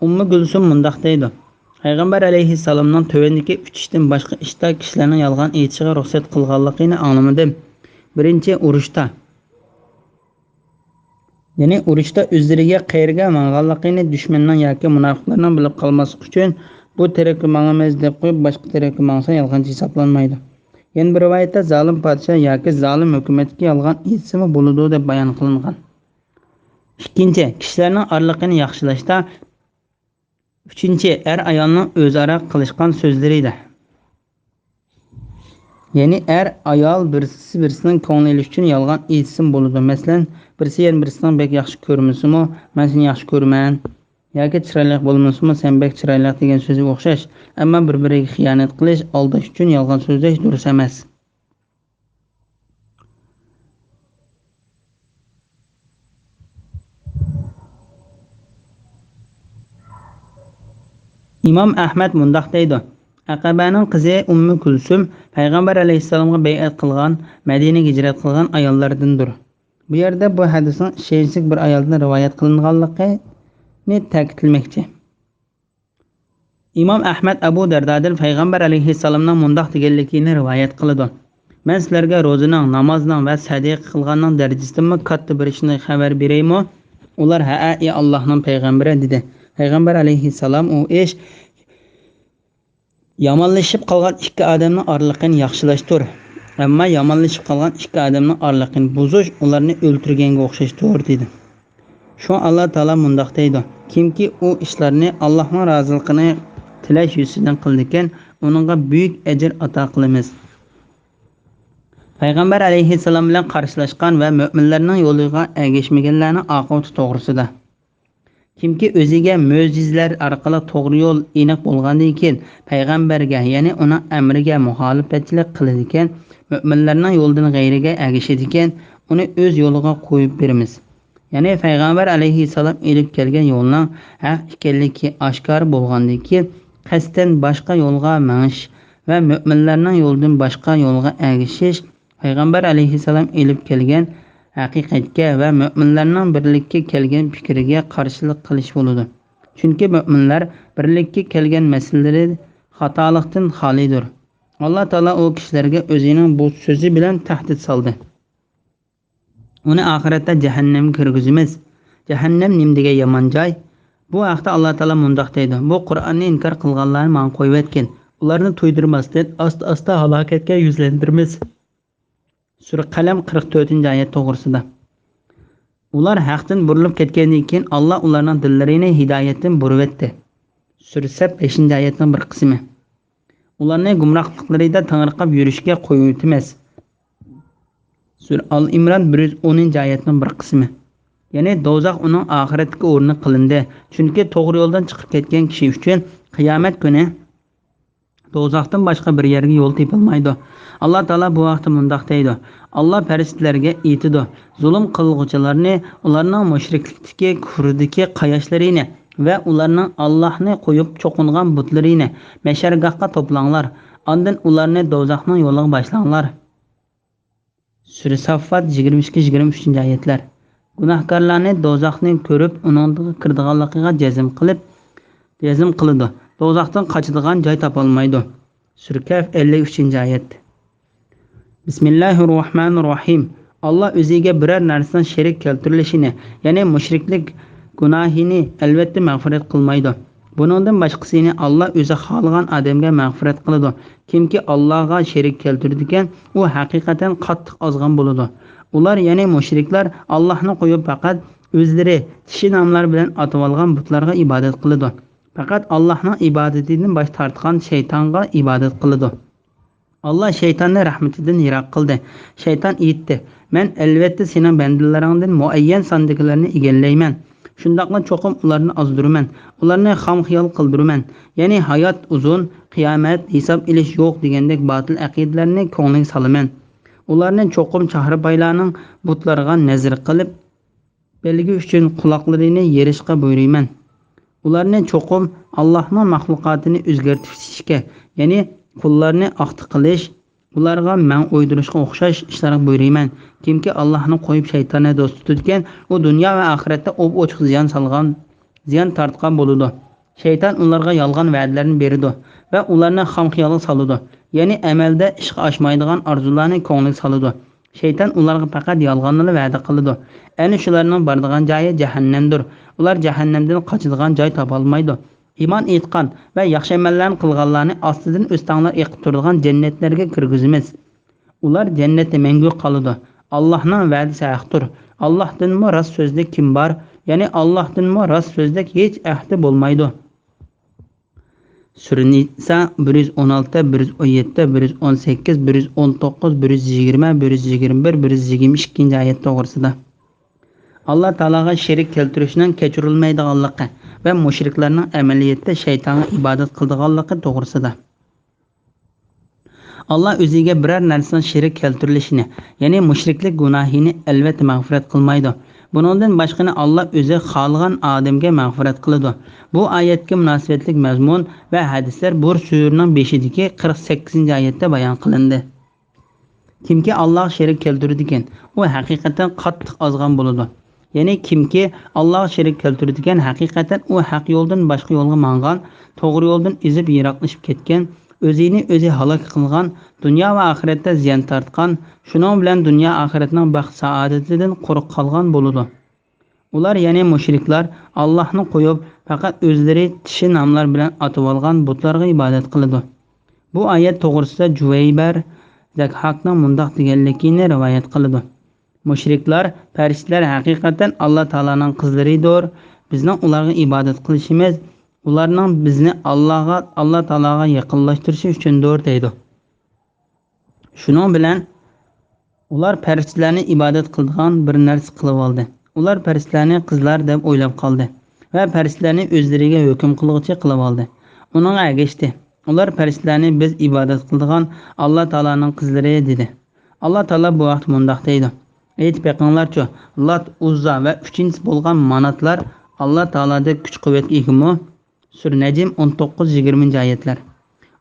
ئۇممۇ گۈلسۇم مۇنداق دەيدۇ، پەيغەمبەر ئەلەيھىسسالامنىڭ تۆۋەندىكى ئۈچ ئىشتىن باشقا ئىشتا كىشىلەرنىڭ يالغان ئېيتىشىغا رۇخسەت قىلغانلىقىنى ئاڭلىمىدىم. بىرىنچى، ئۇرۇشتا. يەنى ئۇرۇشتا ئۆزلىرىگە قەيەرگە ماڭغانلىقىنى دۈشمەننىڭ ياكى مۇناپىقلارنىڭ بىلىپ قالماسلىقى ئۈچۈن، بۇ تەرەپكە ماڭىمىز دەپ قويۇپ، باشقا تەرەپكە ماڭسا، يالغانچى ھېسابلانمايدۇ. يەنە بىر رىۋايەتتە، زالىم پادىشاھ ياكى زالىم ھۆكۈمەتكە يالغان ئېيتسىمۇ بولىدۇ، دەپ بايان قىلىنغان. ئىككىنچى، كىشىلەرنىڭ ئارىلىقىنى ياخشىلاشتا. ئۈچىنچى، ئەر-ئايالنىڭ ئۆزئارا قىلىشقان سۆزلىرىدە. يەنى ئەر-ئايال بىرسى-بىرسىنىڭ كۆڭلىنى ئېلىش ئۈچۈن يالغان ئېيتسىمۇ بولىدۇ. مەسىلەن، بىرسى يەنە بىرسىنىڭ بەك ياخشى كۆرمىسىمۇ، مەن سېنى ياخشى كۆرىمەن. ياكى چىرايلىق بولمىسىمۇ، سەن بەك چىرايلىق دېگەن سۆزگە ئوخشاش. ئەمما بىر-بىرىگە خىيانەت قىلىش، ئالداش ئۈچۈن يالغان سۆزلەش دۇرۇس ئەمەس. ئىمام ئەھمەد مۇنداق دەيدۇ، ئەقەبەنىڭ قىزى ئۇممۇ كۇلسۇم پەيغەمبەر ئەلەيھىسسالامغا بەيئەت قىلغان، مەدىنىگە ھىجرەت قىلغان ئاياللاردىندۇر. بۇ يەردە بۇ ھەدىسنىڭ ئىشەنچلىك بىر ئايالدىن رىۋايەت قىلىنغانلىقىنى تەكىتلىمەكچى. ئىمام ئەھمەد ئەبۇ دەردادىن پەيغەمبەر ئەلەيھىسسالامنىڭ مۇنداق دېگەنلىكىنى رىۋايەت قىلىدۇ، مەن سىلەرگە روزىنىڭ، نامازنىڭ ۋە سەدىقە قىلغاننىڭ دەرىجىسىدىنمۇ كاتتا بىر ئىشنى خەۋەر بېرەيمۇ؟ ئۇلار، ھەئە، ئى ئاللاھنىڭ پەيغەمبىرى، دېدى. پەيغەمبەر ئەلەيھىسسالام، ئۇ ئىش يامانلىشىپ قالغان ئىككى ئادەمنىڭ ئارىلىقىنى ياخشىلاشتۇر. ئەمما يامانلىشىپ قالغان ئىككى ئادەمنىڭ ئارىلىقىنى بۇزۇش ئۇلارنى ئۆلتۈرگەنگە ئوخشاشتۇر، دېدى. شۇڭا ئاللا تائالا مۇنداق دەيدۇ، كىمكى ئۇ ئىشلارنى ئاللاھنىڭ رازىلىقىنى تىلەش يۈزىسىدىن قىلىدىكەن، ئۇنىڭغا بۈيۈك ئەجىر ئاتا قىلىمىز. پەيغەمبەر ئەلەيھىسسالام بىلەن قارشىلاشقان ۋە مۆمىنلەرنىڭ يولىغا ئەگەشمىگەنلەرنىڭ ئاقىۋىتى توغرىسىدا. كىمكى ئۆزىگە مۆجىزىلەر ئارقىلىق توغرا يول ئېنىق بولغاندىن كېيىن، پەيغەمبەرگە، يەنى ئۇنىڭ ئەمرىگە مۇخالىپەتچىلىك قىلىدىكەن، مۆمىنلەرنىڭ يولىدىن غەيرىگە ئەگىشىدىكەن، ئۇنى ئۆز يولىغا قويۇپ بېرىمىز. يەنى پەيغەمبەر ئەلەيھىسسالام ئېلىپ كەلگەن يولنىڭ ھەق ئىكەنلىكى ئاشكارا بولغاندىن كېيىن، قەستەن باشقا يولغا مېڭىش ۋە مۆمىنلەرنىڭ يولىدىن باشقا يولغا ئەگىشىش پەيغەمبەر ئەلەيھىسسالام ئېلىپ كەلگەن ھەقىقەتكە ۋە مۆمىنلەرنىڭ بىرلىككە كەلگەن پىكرىگە قارشىلىق قىلىش بولىدۇ. چۈنكى مۆمىنلەر بىرلىككە كەلگەن مەسىلىلىرى خاتالىقتىن خالىيدۇر. ئاللا تائالا ئۇ كىشىلەرگە ئۆزىنىڭ بۇ سۆزى بىلەن تەھدىت سالدى. ئۇنى ئاخىرەتتە جەھەننەمگە كىرگۈزىمىز. جەھەننەم نېمە دېگەن يامان جاي! بۇ ھەقتە ئاللا تائالا مۇنداق دەيدۇ، بۇ قۇرئاننى ئىنكار قىلغانلارنى ماڭا قويۇۋەتكىن. ئۇلارنى تۇيدۇرماستىن، ئاستا-ئاستا ھالاكەتكە يۈزلەندۈرىمىز. سۈرە قەلەم، قىرىق تۆتىنچى ئايەت توغرىسىدا. ئۇلار ھەقتىن بۇرۇلۇپ كەتكەندىن كېيىن، ئاللا ئۇلارنىڭ دىللىرىنى ھىدايەتتىن بۇرۇۋەتتى. سۈرە سەپ، بەشىنچى ئايەتنىڭ بىر قىسمى. ئۇلارنى گۇمراھلىقلىرىدا تېڭىرقاپ يۈرۈشكە قويۇۋېتىمىز. سۈرە ئال ئىمران، بىر يۈز ئونىنچى ئايەتنىڭ بىر قىسمى. يەنى دوزاخ ئۇنىڭ ئاخىرەتتىكى ئورنى قىلىندى. چۈنكى توغرا يولدىن چىقىپ كەتكەن كىشى ئۈچۈن قىيامەت كۈنى دوزاختىن باشقا بىر يەرگە يول تېپىلمايدۇ. ئاللا تائالا بۇ ھەقتە مۇنداق دەيدۇ، ئاللا پەرىشتىلەرگە ئېيتىدۇ، زۇلۇم قىلغۇچىلارنى، ئۇلارنىڭ مۇشرىكلىكتىكى، كۇفرىدىكى قاياشلىرىنى ۋە ئۇلارنىڭ ئاللاھنى قويۇپ چوقۇنغان بۇتلىرىنى مەشەرگاھقا توپلاڭلار، ئاندىن ئۇلارنى دوزاخنىڭ يولىغا باشلاڭلار. سۈرە ساففات، يىگىرمە ئىككى، يىگىرمە ئۈچىنچى ئايەتلەر. گۇناھكارلارنى دوزاخنى كۆرۈپ، ئۇنىڭغا كىرىدىغانلىقىغا جەزم قىلىپ، جەزم قىلىدۇ. دوزاختىن قاچىدىغان جاي تاپالمايدۇ. سۈرە كەھف، ئەللىك ئۈچىنچى ئايەت. بىسمىللاھىررەھمانىررەھىم. ئاللا ئۆزىگە بىرەر نەرسىنىڭ شېرىك كەلتۈرۈلۈشىنى، يەنى مۇشرىكلىك گۇناھىنى ئەلۋەتتە مەغپىرەت قىلمايدۇ. بۇنىڭدىن باشقىسىنى ئاللا ئۆزى خالىغان ئادەمگە مەغپىرەت قىلىدۇ. كىمكى ئاللاغا شېرىك كەلتۈرىدىكەن، ئۇ ھەقىقەتەن قاتتىق ئازغان بولىدۇ. ئۇلار، يەنى مۇشرىكلار، ئاللاھنى قويۇپ پەقەت ئۆزلىرى چىشى ناملار بىلەن ئاتىۋالغان بۇتلارغا ئىبادەت قىلىدۇ. پەقەت ئاللاھنىڭ ئىبادىتىدىن باش تارتقان شەيتانغا ئىبادەت قىلىدۇ. ئاللا شەيتاننى رەھمىتىدىن يىراق قىلدى. شەيتان ئېيتتى، مەن ئەلۋەتتە سېنىڭ بەندىلىرىڭدىن مۇئەييەن ساندىكىلەرنى ئىگىلەيمەن. شۇنداقلا چوقۇم ئۇلارنى ئازدۇرىمەن. ئۇلارنى خام خىيال قىلدۇرىمەن. يەنى ھايات ئۇزۇن، قىيامەت، ھېساب ئېلىش يوق دېگەندەك باتىل ئەقىدىلەرنى كۆڭلىگە سالىمەن. ئۇلارنى چوقۇم چاھرىپايلارنىڭ بۇتلىرىغا نەزىر قىلىپ، بەلگە ئۈچۈن قۇلاقلىرىنى يېرىشقا بۇيرۇيمەن. ئۇلارنى چوقۇم ئاللاھنىڭ مەخلۇقاتىنى ئۆزگەرتىۋېتىشكە، يەنى قۇللارنى ئاختا قىلىش، ئۇلارغا مەڭ ئويدۇرۇشقا ئوخشاش ئىشلارغا بۇيرۇيمەن. كىمكى ئاللاھنى قويۇپ شەيتاننى دوست تۇتىدىكەن، ئۇ دۇنيا ۋە ئاخىرەتتە ئۇپ-ئوچۇق زىيان سالغان، زىيان تارتقان بولىدۇ. شەيتان ئۇلارغا يالغان ۋەدىلەرنى بېرىدۇ ۋە ئۇلارنى خام خىيالغا سالىدۇ. يەنى ئەمەلدە ئىشقا ئاشمايدىغان ئارزۇلارنى كۆڭلىگە سالىدۇ. شەيتان ئۇلارغا پەقەت يالغاننىلا ۋەدە قىلىدۇ. ئەنە شۇلارنىڭ بارىدىغان جايى جەھەننەمدۇر. ئۇلار جەھەننەمدىن قاچىدىغان جاي تاپالمايدۇ. ئىمان ئېيتقان ۋە ياخشى ئەمەللەرنى قىلغانلارنى ئاستىدىن ئۆستەڭلار ئېقىپ تۇرىدىغان جەننەتلەرگە كىرگۈزىمىز. ئۇلار جەننەتتە مەڭگۈ قالىدۇ. ئاللاھنىڭ ۋەدىسى ھەقتۇر. ئاللاھتىنمۇ راست سۆزلۈك كىم بار؟ يەنى ئاللاھتىنمۇ راست سۆزلۈك ھېچ ئەھدى بولمايدۇ. سۈرە نىسا بىر يۈز ئون ئالتە، بىر يۈز ئون يەتتە، بىر يۈز ئون سەككىز، بىر يۈز ئون توققۇز، بىر يۈز يىگىرمە، بىر يۈز يىگىرمە بىر، بىر يۈز يىگىرمە ئىككىنچى ئايەت توغرىسىدا. ئاللا تائالاغا شېرىك كەلتۈرۈشنىڭ كەچۈرۈلمەيدىغانلىقى ۋە مۇشرىكلارنىڭ ئەمەلىيەتتە شەيتانغا ئىبادەت قىلىدىغانلىقى توغرىسىدا. ئاللا ئۆزىگە بىرەر نەرسىنىڭ شېرىك كەلتۈرۈلۈشىنى، يەنى مۇشرىكلىك گۇناھىنى ئەلۋەتتە مەغپىرەت قىلمايدۇ. بۇنىڭدىن باشقىنى ئاللا ئۆزى خالىغان ئادەمگە مەغپىرەت قىلىدۇ. بۇ ئايەتكە مۇناسىۋەتلىك مەزمۇن ۋە ھەدىسلەر بۇ سۈرىنىڭ بېشىدىكى قىرىق سەككىزىنچى ئايەتتە بايان قىلىندى. كىمكى ئاللاغا شېرىك كەلتۈرىدىكەن، ئۇ ھەقىقەتەن قاتتىق ئازغان بولىدۇ. يەنى كىمكى ئاللاغا شېرىك كەلتۈرىدىكەن، ھەقىقەتەن ئۇ ھەق يولدىن باشقا يولغا ماڭغان، توغرا يولدىن ئېزىپ يىراقلىشىپ كەتكەن، ئۆزىنى ئۆزى ھالاك قىلغان، دۇنيا ۋە ئاخىرەتتە زىيان تارتقان، شۇنىڭ بىلەن دۇنيا ئاخىرەتنىڭ بەخت-سائادىتىدىن قۇرۇق قالغان بولىدۇ. ئۇلار، يەنى مۇشرىكلار، ئاللاھنى قويۇپ، پەقەت ئۆزلىرى چىشى ناملار بىلەن ئاتىۋالغان بۇتلارغا ئىبادەت قىلىدۇ. بۇ ئايەت توغرىسىدا جۇۋەيبەر زەكھاكنىڭ مۇنداق دېگەنلىكىنى رىۋايەت قىلىدۇ: مۇشرىكلار، پەرىشتىلەر ھەقىقەتەن ئاللا تائالانىڭ قىزلىرىدۇر. بىزنىڭ ئۇلارغا ئىبادەت قىلىشىمىز ئۇلارنىڭ بىزنى ئاللاغا، ئاللا تائالاغا يېقىنلاشتۇرۇشى ئۈچۈندۇر، دەيدۇ. شۇنىڭ بىلەن ئۇلار پەرىشتىلەرنى ئىبادەت قىلىدىغان بىر نەرسە قىلىۋالدى. ئۇلار پەرىشتىلەرنى قىزلار دەپ ئويلاپ قالدى ۋە پەرىشتىلەرنى ئۆزلىرىگە ھۆكۈم قىلغۇچى قىلىۋالدى. ئۇنىڭغا ئەگەشتى. ئۇلار پەرىشتىلەرنى بىز ئىبادەت قىلىدىغان ئاللا تائالانىڭ قىزلىرى دېدى. ئاللا تائالا بۇ ھەقتە مۇنداق دەيدۇ: ئېيتىپ بېقىڭلارچۇ، لات، ئۇززا ۋە ئۈچىنچىسى بولغان ماناتلار ئاللا تائالادەك كۈچ-قۇۋۋەتكە ئىگىمۇ؟ سۈرە نەجم، ئون توققۇز، يىگىرمىنچى ئايەتلەر.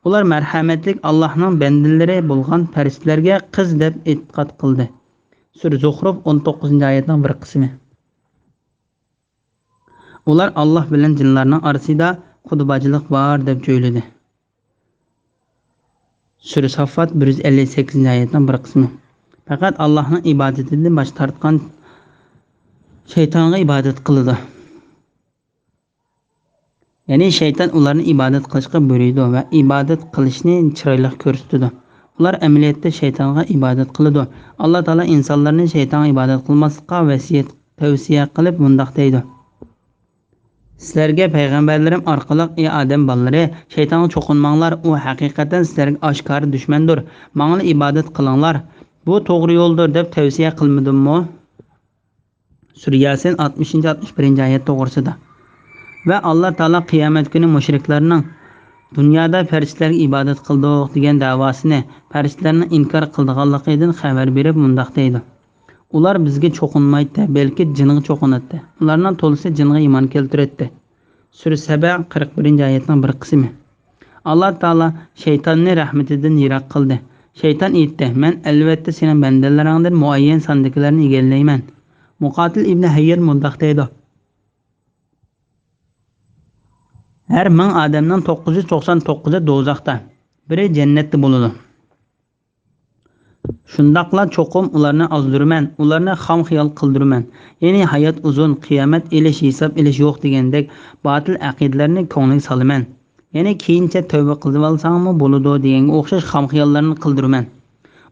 ئۇلار مەرھەمەتلىك ئاللاھنىڭ بەندىلىرى بولغان پەرىشتىلەرگە قىز دەپ ئېتىقاد قىلدى. سۈرە زۇخرۇف، ئون توققۇزىنچى ئايەتنىڭ بىر قىسمى. ئۇلار ئاللاھ بىلەن جىنلارنىڭ ئارىسىدا قۇدا باجىلىق بار دەپ جۆيلىدى. سۈرە ساففات، بىر يۈز ئەللىك سەككىزىنچى ئايەتنىڭ بىر قىسمى. پەقەت ئاللاھنىڭ ئىبادىتىدىن باش تارتقان شەيتانغا ئىبادەت قىلىدۇ. يەنى شەيتان ئۇلارنى ئىبادەت قىلىشقا بۇيرۇيدۇ ۋە ئىبادەت قىلىشنى چىرايلىق كۆرسىتىدۇ. ئۇلار ئەمەلىيەتتە شەيتانغا ئىبادەت قىلىدۇ. ئاللا تائالا ئىنسانلارنى شەيتانغا ئىبادەت قىلماسلىققا ۋەسىيەت، تەۋسىيە قىلىپ مۇنداق دەيدۇ: سىلەرگە پەيغەمبەرلىرىم ئارقىلىق، ئى ئادەم بالىلىرى، شەيتانغا چوقۇنماڭلار، ئۇ ھەقىقەتەن سىلەرگە ئاشكارا دۈشمەندۇر. ماڭىلا ئىبادەت قىلىڭلار، بۇ توغرا يولدۇر دەپ تەۋسىيە قىلمىدىممۇ؟ سۈرە ياسىن، ئاتمىشىنچى، ئاتمىش بىرىنچى ئايەت توغرىسىدا. ۋە ئاللا تائالا قىيامەت كۈنى مۇشرىكلارنىڭ دۇنيادا پەرىشتىلەرگە ئىبادەت قىلدۇق دېگەن دەۋاسىنى پەرىشتىلەرنىڭ ئىنكار قىلىدىغانلىقىدىن خەۋەر بېرىپ مۇنداق دەيدۇ: ئۇلار بىزگە چوقۇنمايتتى، بەلكى جىنغا چوقۇناتتى. ئۇلارنىڭ تولىسى جىنغا ئىمان كەلتۈرەتتى. سۈرە سەبە، قىرىق بىرىنچى ئايەتنىڭ بىر قىسمى. ئاللا تائالا شەيتاننى رەھمىتىدىن يىراق قىلدى. شەيتان ئېيتتى: مەن ئەلۋەتتە سېنىڭ بەندىلىرىڭدىن مۇئەييەن ساندىكىلەرنى ئىگىلەيمەن. مۇقاتىل ئىبنى ھەييەر مۇنداق دەيدۇ: ھەر مىڭ ئادەمنىڭ توققۇز يۈز توقسان توققۇزى دوزاختا، بىرى جەننەتتە بولىدۇ. شۇنداقلا چوقۇم ئۇلارنى ئازدۇرىمەن، ئۇلارنى خام خىيال قىلدۇرىمەن. يەنى ھايات ئۇزۇن، قىيامەت ئېلىش، ھېساب ئېلىش يوق دېگەندەك باتىل ئەقىدىلەرنى كۆڭلىگە سالىمەن. يەنى كېيىنچە تەۋبە قىلىۋالساڭمۇ بولىدۇ دېگەنگە ئوخشاش خام خىياللارنى قىلدۇرىمەن.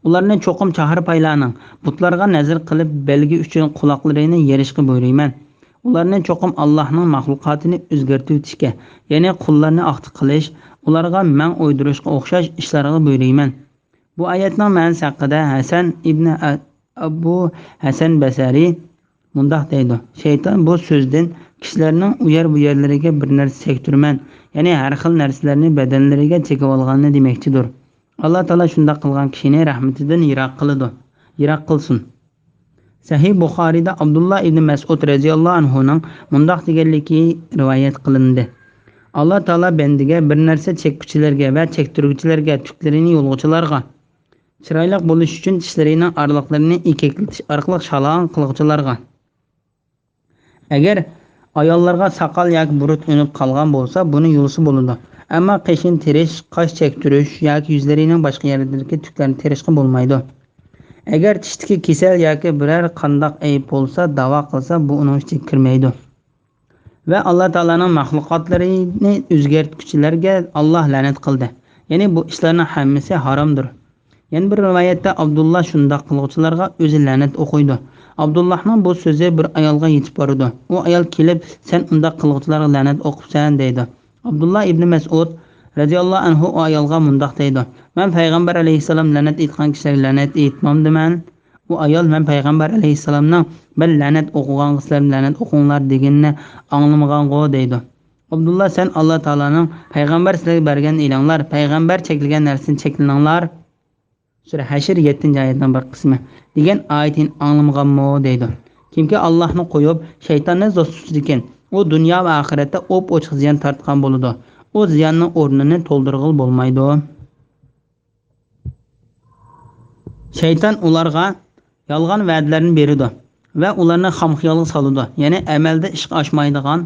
ئۇلارنى چوقۇم چاھارپايلارنىڭ، بۇتلارغا نەزىر قىلىپ بەلگە ئۈچۈن قۇلاقلىرىنى يېرىشقا بۇيرۇيمەن. ئۇلارنى چوقۇم ئاللاھنىڭ مەخلۇقاتىنى ئۆزگەرتىۋېتىشكە، يەنى قۇللارنى ئاختا قىلىش، ئۇلارغا مەڭ ئويدۇرۇشقا ئوخشاش ئىشلارغا بۇيرۇيمەن. بۇ ئايەتنىڭ مەنىسى ھەققىدە ھەسەن ئىبنى ئە-، ئەبۇ ھەسەن بەسەرى مۇنداق دەيدۇ: شەيتان بۇ سۆزدىن كىشىلەرنىڭ ئۇ يەر بۇ يەرلىرىگە بىر نەرسە چەكتۈرىمەن، يەنى ھەر خىل نەرسىلەرنى بەدەنلىرىگە چېكىۋالغاننى دېمەكچىدۇر. ئاللا تائالا شۇنداق قىلغان كىشىنى رەھمىتىدىن يىراق قىلىدۇ، يىراق قىلسۇن. سەھىھ بۇخارىيدا ئابدۇللا ئىبنى مەسئۇد رەزىياللاھۇ ئەنھۇنىڭ مۇنداق دېگەنلىكى رىۋايەت قىلىندى: ئاللا تائالا بەندىگە بىر نەرسە چەككۈچىلەرگە ۋە چەكتۈرگۈچىلەرگە، تۈكلىرىنى يۇلغۇچىلارغا، چىرايلىق بولۇش ئۈچۈن چىشلىرىنىڭ ئارىلىقلىرىنى ئېكەكلىتىش ئارقىلىق شالاڭ قىلغۇچىلارغا، ئەگەر ئاياللارغا ساقال ياكى بۇرۇت ئۈنۈپ قالغان بولسا، بۇنى يۇلسا بولىدۇ. ئەمما قېشىنى تېرىش، قاش چەكتۈرۈش ياكى يۈزلىرىنىڭ باشقا يەرلىرىدىكى تۈكلەرنى تېرىشقا بولمايدۇ. ئەگەر چىشتىكى كېسەل ياكى بىرەر قانداق ئەيىب بولسا، داۋا قىلسا، بۇ ئۇنىڭ ئىچىگە كىرمەيدۇ. ۋە ئاللا تائالانىڭ مەخلۇقاتلىرىنى ئۆزگەرتكۈچىلەرگە ئاللا لەنەت قىلدى. يەنى بۇ ئىشلارنىڭ ھەممىسى ھارامدۇر. يەنە بىر رىۋايەتتە ئابدۇللا شۇنداق قىلغۇچىلارغا ئۆزى لەنەت ئوقۇيدۇ. ئابدۇللانىڭ بۇ سۆزى بىر ئايالغا يېتىپ بارىدۇ. ئۇ ئايال كېلىپ، سەن ئۇنداق قىلغۇچىلارغا لەنەت ئوقۇپسەن دەيدۇ. ئابدۇللا ئىبنى مەسئۇد رەزىياللاھۇ ئەنھۇ ئۇ ئايالغا مۇنداق دەيدۇ: مەن پەيغەمبەر ئەلەيھىسسالام لەنەت ئېيتقان كىشىلەرگە لەنەت ئېيتمامدىمەن؟ ئۇ ئايال: مەن پەيغەمبەر ئەلەيھىسسالامنىڭ بىر لەنەت ئوقۇغانغا سىلەرمۇ لەنەت ئوقۇڭلار دېگىنىنى ئاڭلىمىغانغۇ دەيدۇ. ئابدۇللا: سەن ئاللا تائالانىڭ پەيغەمبەر سىلەرگە بەرگەننى ئېلىڭلار، پەيغەمبەر چەكلىگەن نەرسىدىن چەكلىنىڭلار. سۈرە ھەشر، يەتتىنچى ئايەتنىڭ بىر قىسمى، دېگەن ئايىتىنى ئاڭلىمىغانمۇ دەيدۇ. كىمكى ئاللانى قويۇپ، شەيتاننى دوست تۇتىدىكەن، ئۇ دۇنيا ۋە ئاخىرەتتە ئوپئوچۇق زىيان تارتقان بولىدۇ. ئۇ زىياننىڭ ئورنىنى تولدۇرغىلى بولمايدۇ. شەيتان ئۇلارغا يالغان ۋەدىلەرنى بېرىدۇ ۋە ئۇلارنى خام خىيالغا سالىدۇ، يەنى ئەمەلدە ئىشقا ئاشمايدىغان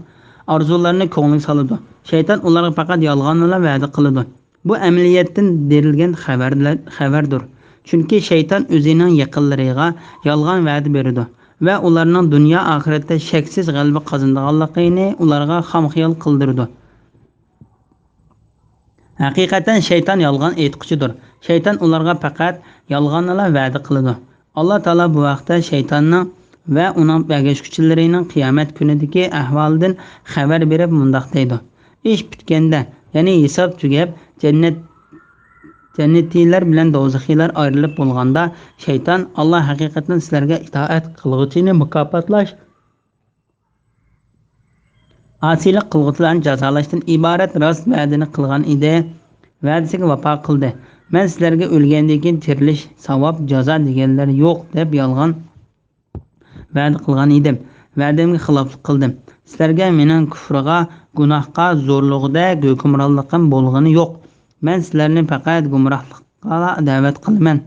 ئارزۇلارنى كۆڭلىگە سالىدۇ. شەيتان ئۇلارغا پەقەت يالغاننىلا ۋەدە قىلىدۇ. بۇ ئەمەلىيەتتىن بېرىلگەن خەۋەرلەر، خەۋەردۇر. چۈنكى شەيتان ئۆزىنىڭ يېقىنلىرىغا يالغان ۋەدە بېرىدۇ ۋە ئۇلارنىڭ دۇنيا ئاخىرەتتە شەكسىز غەلىبە قازىنىدىغانلىقىنى ئۇلارغا خام خىيال قىلدۇرىدۇ. ھەقىقەتەن شەيتان يالغان ئېيتقۇچىدۇر. شەيتان ئۇلارغا پەقەت يالغاننىلا ۋەدە قىلىدۇ. ئاللا تائالا بۇ ھەقتە شەيتاننىڭ ۋە ئۇنىڭ ئەگەشكۈچىلىرىنىڭ قىيامەت كۈنىدىكى ئەھۋالىدىن خەۋەر بېرىپ مۇنداق دەيدۇ: ئىش پۈتكەندە، يەنى ھېساب تۈگەپ، جەننەت، جەننىتىيلەر بىلەن دوزىخىيلار ئايرىلىپ بولغاندا، شەيتان: ئاللا ھەقىقەتەن سىلەرگە ئىتائەت قىلغۇچىنى مۇكاپاتلاش، ئاسىيلىق قىلغۇچىلارنى جازالاشتىن ئىبارەت راست ۋەدىنى قىلغان ئىدى. ۋەدىسىگە ۋاپا قىلدى. مەن سىلەرگە ئۆلگەندىن كېيىن تىرىلىش، ساۋاب، جازا دېگەنلەر يوق دەپ يالغان ۋەدە قىلغان ئىدىم. ۋەدەمگە خىلاپلىق قىلدىم. سىلەرگە مېنىڭ كۇفرىغا، گۇناھقا، زورلۇقىدەك ھۆكۈمرانلىقىم بولغىنى يوق. مەن سىلەرنى پەقەت گۇمراھلىققا دەۋەت قىلىمەن.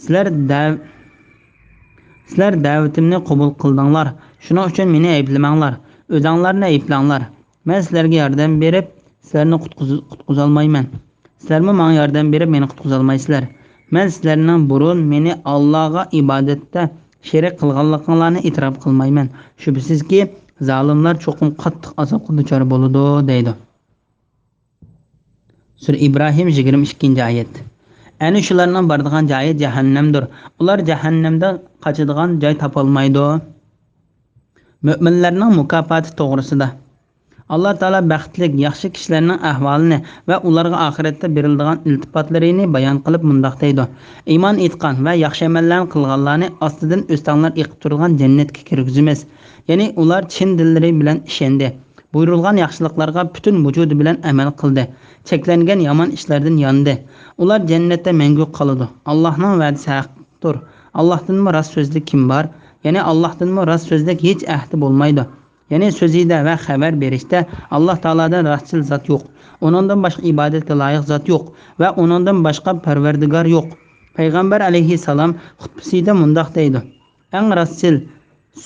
سىلەر دەۋ-، سىلەر دەۋىتىمنى قوبۇل قىلدىڭلار. شۇنىڭ ئۈچۈن مېنى ئەيىبلىمەڭلار. ئۆزەڭلارنى ئەيىبلەڭلار. مەن سىلەرگە ياردەم بېرىپ، سىلەرنى قۇتقۇز-، قۇتقۇزالمايمەن. سىلەرمۇ ماڭا ياردەم بېرىپ، مېنى قۇتقۇزالمايسىلەر. مەن سىلەرنىڭ بۇرۇن مېنى ئاللاغا ئىبادەتتە شېرىك قىلغانلىقىڭلارنى ئېتىراپ قىلمايمەن. شۈبھىسىزكى، زالىملار چوقۇم قاتتىق ئازابقا دۇچار بولىدۇ، دەيدۇ. سۈرە ئىبراھىم، يىگىرمە ئىككىنچى ئايەت. ئەنە شۇلارنىڭ بارىدىغان جايى جەھەننەمدۇر. ئۇلار جەھەننەمدە قاچىدىغان جاي تاپالمايدۇ. مۆمىنلەرنىڭ مۇكاپاتى توغرىسىدا. ئاللا تائالا بەختلىك، ياخشى كىشىلەرنىڭ ئەھۋالىنى ۋە ئۇلارغا ئاخىرەتتە بېرىلىدىغان ئىلتىپاتلىرىنى بايان قىلىپ مۇنداق دەيدۇ: ئىمان ئېيتقان ۋە ياخشى ئەمەللەرنى قىلغانلارنى ئاستىدىن ئۆستەڭلار ئېقىپ تۇرىدىغان جەننەتكە كىرگۈزىمىز. يەنى ئۇلار چىن دىللىرى بىلەن ئىشەندى. بۇيرۇلغان ياخشىلىقلارغا پۈتۈن ۋۇجۇدى بىلەن ئەمەل قىلدى. چەكلەنگەن يامان ئىشلاردىن ياندى. ئۇلار جەننەتتە مەڭگۈ قالىدۇ. ئاللاھنىڭ ۋەدىسى ھەقتۇر. ئاللاھتىنمۇ راست سۆزلۈك كىم بار؟ يەنى ئاللاھتىنمۇ راست سۆزلۈك ھېچ ئەھدى بولمايدۇ. يەنى سۆزىدە ۋە خەۋەر بېرىشتە ئاللاھ تائالادىن راستچىل زات يوق. ئۇنىڭدىن باشقا ئىبادەتكە لايىق زات يوق ۋە ئۇنىڭدىن باشقا پەرۋەردىگار يوق. پەيغەمبەر ئەلەيھىسسالام خۇتبىسىدە مۇنداق دەيدۇ: ئەڭ راستچىل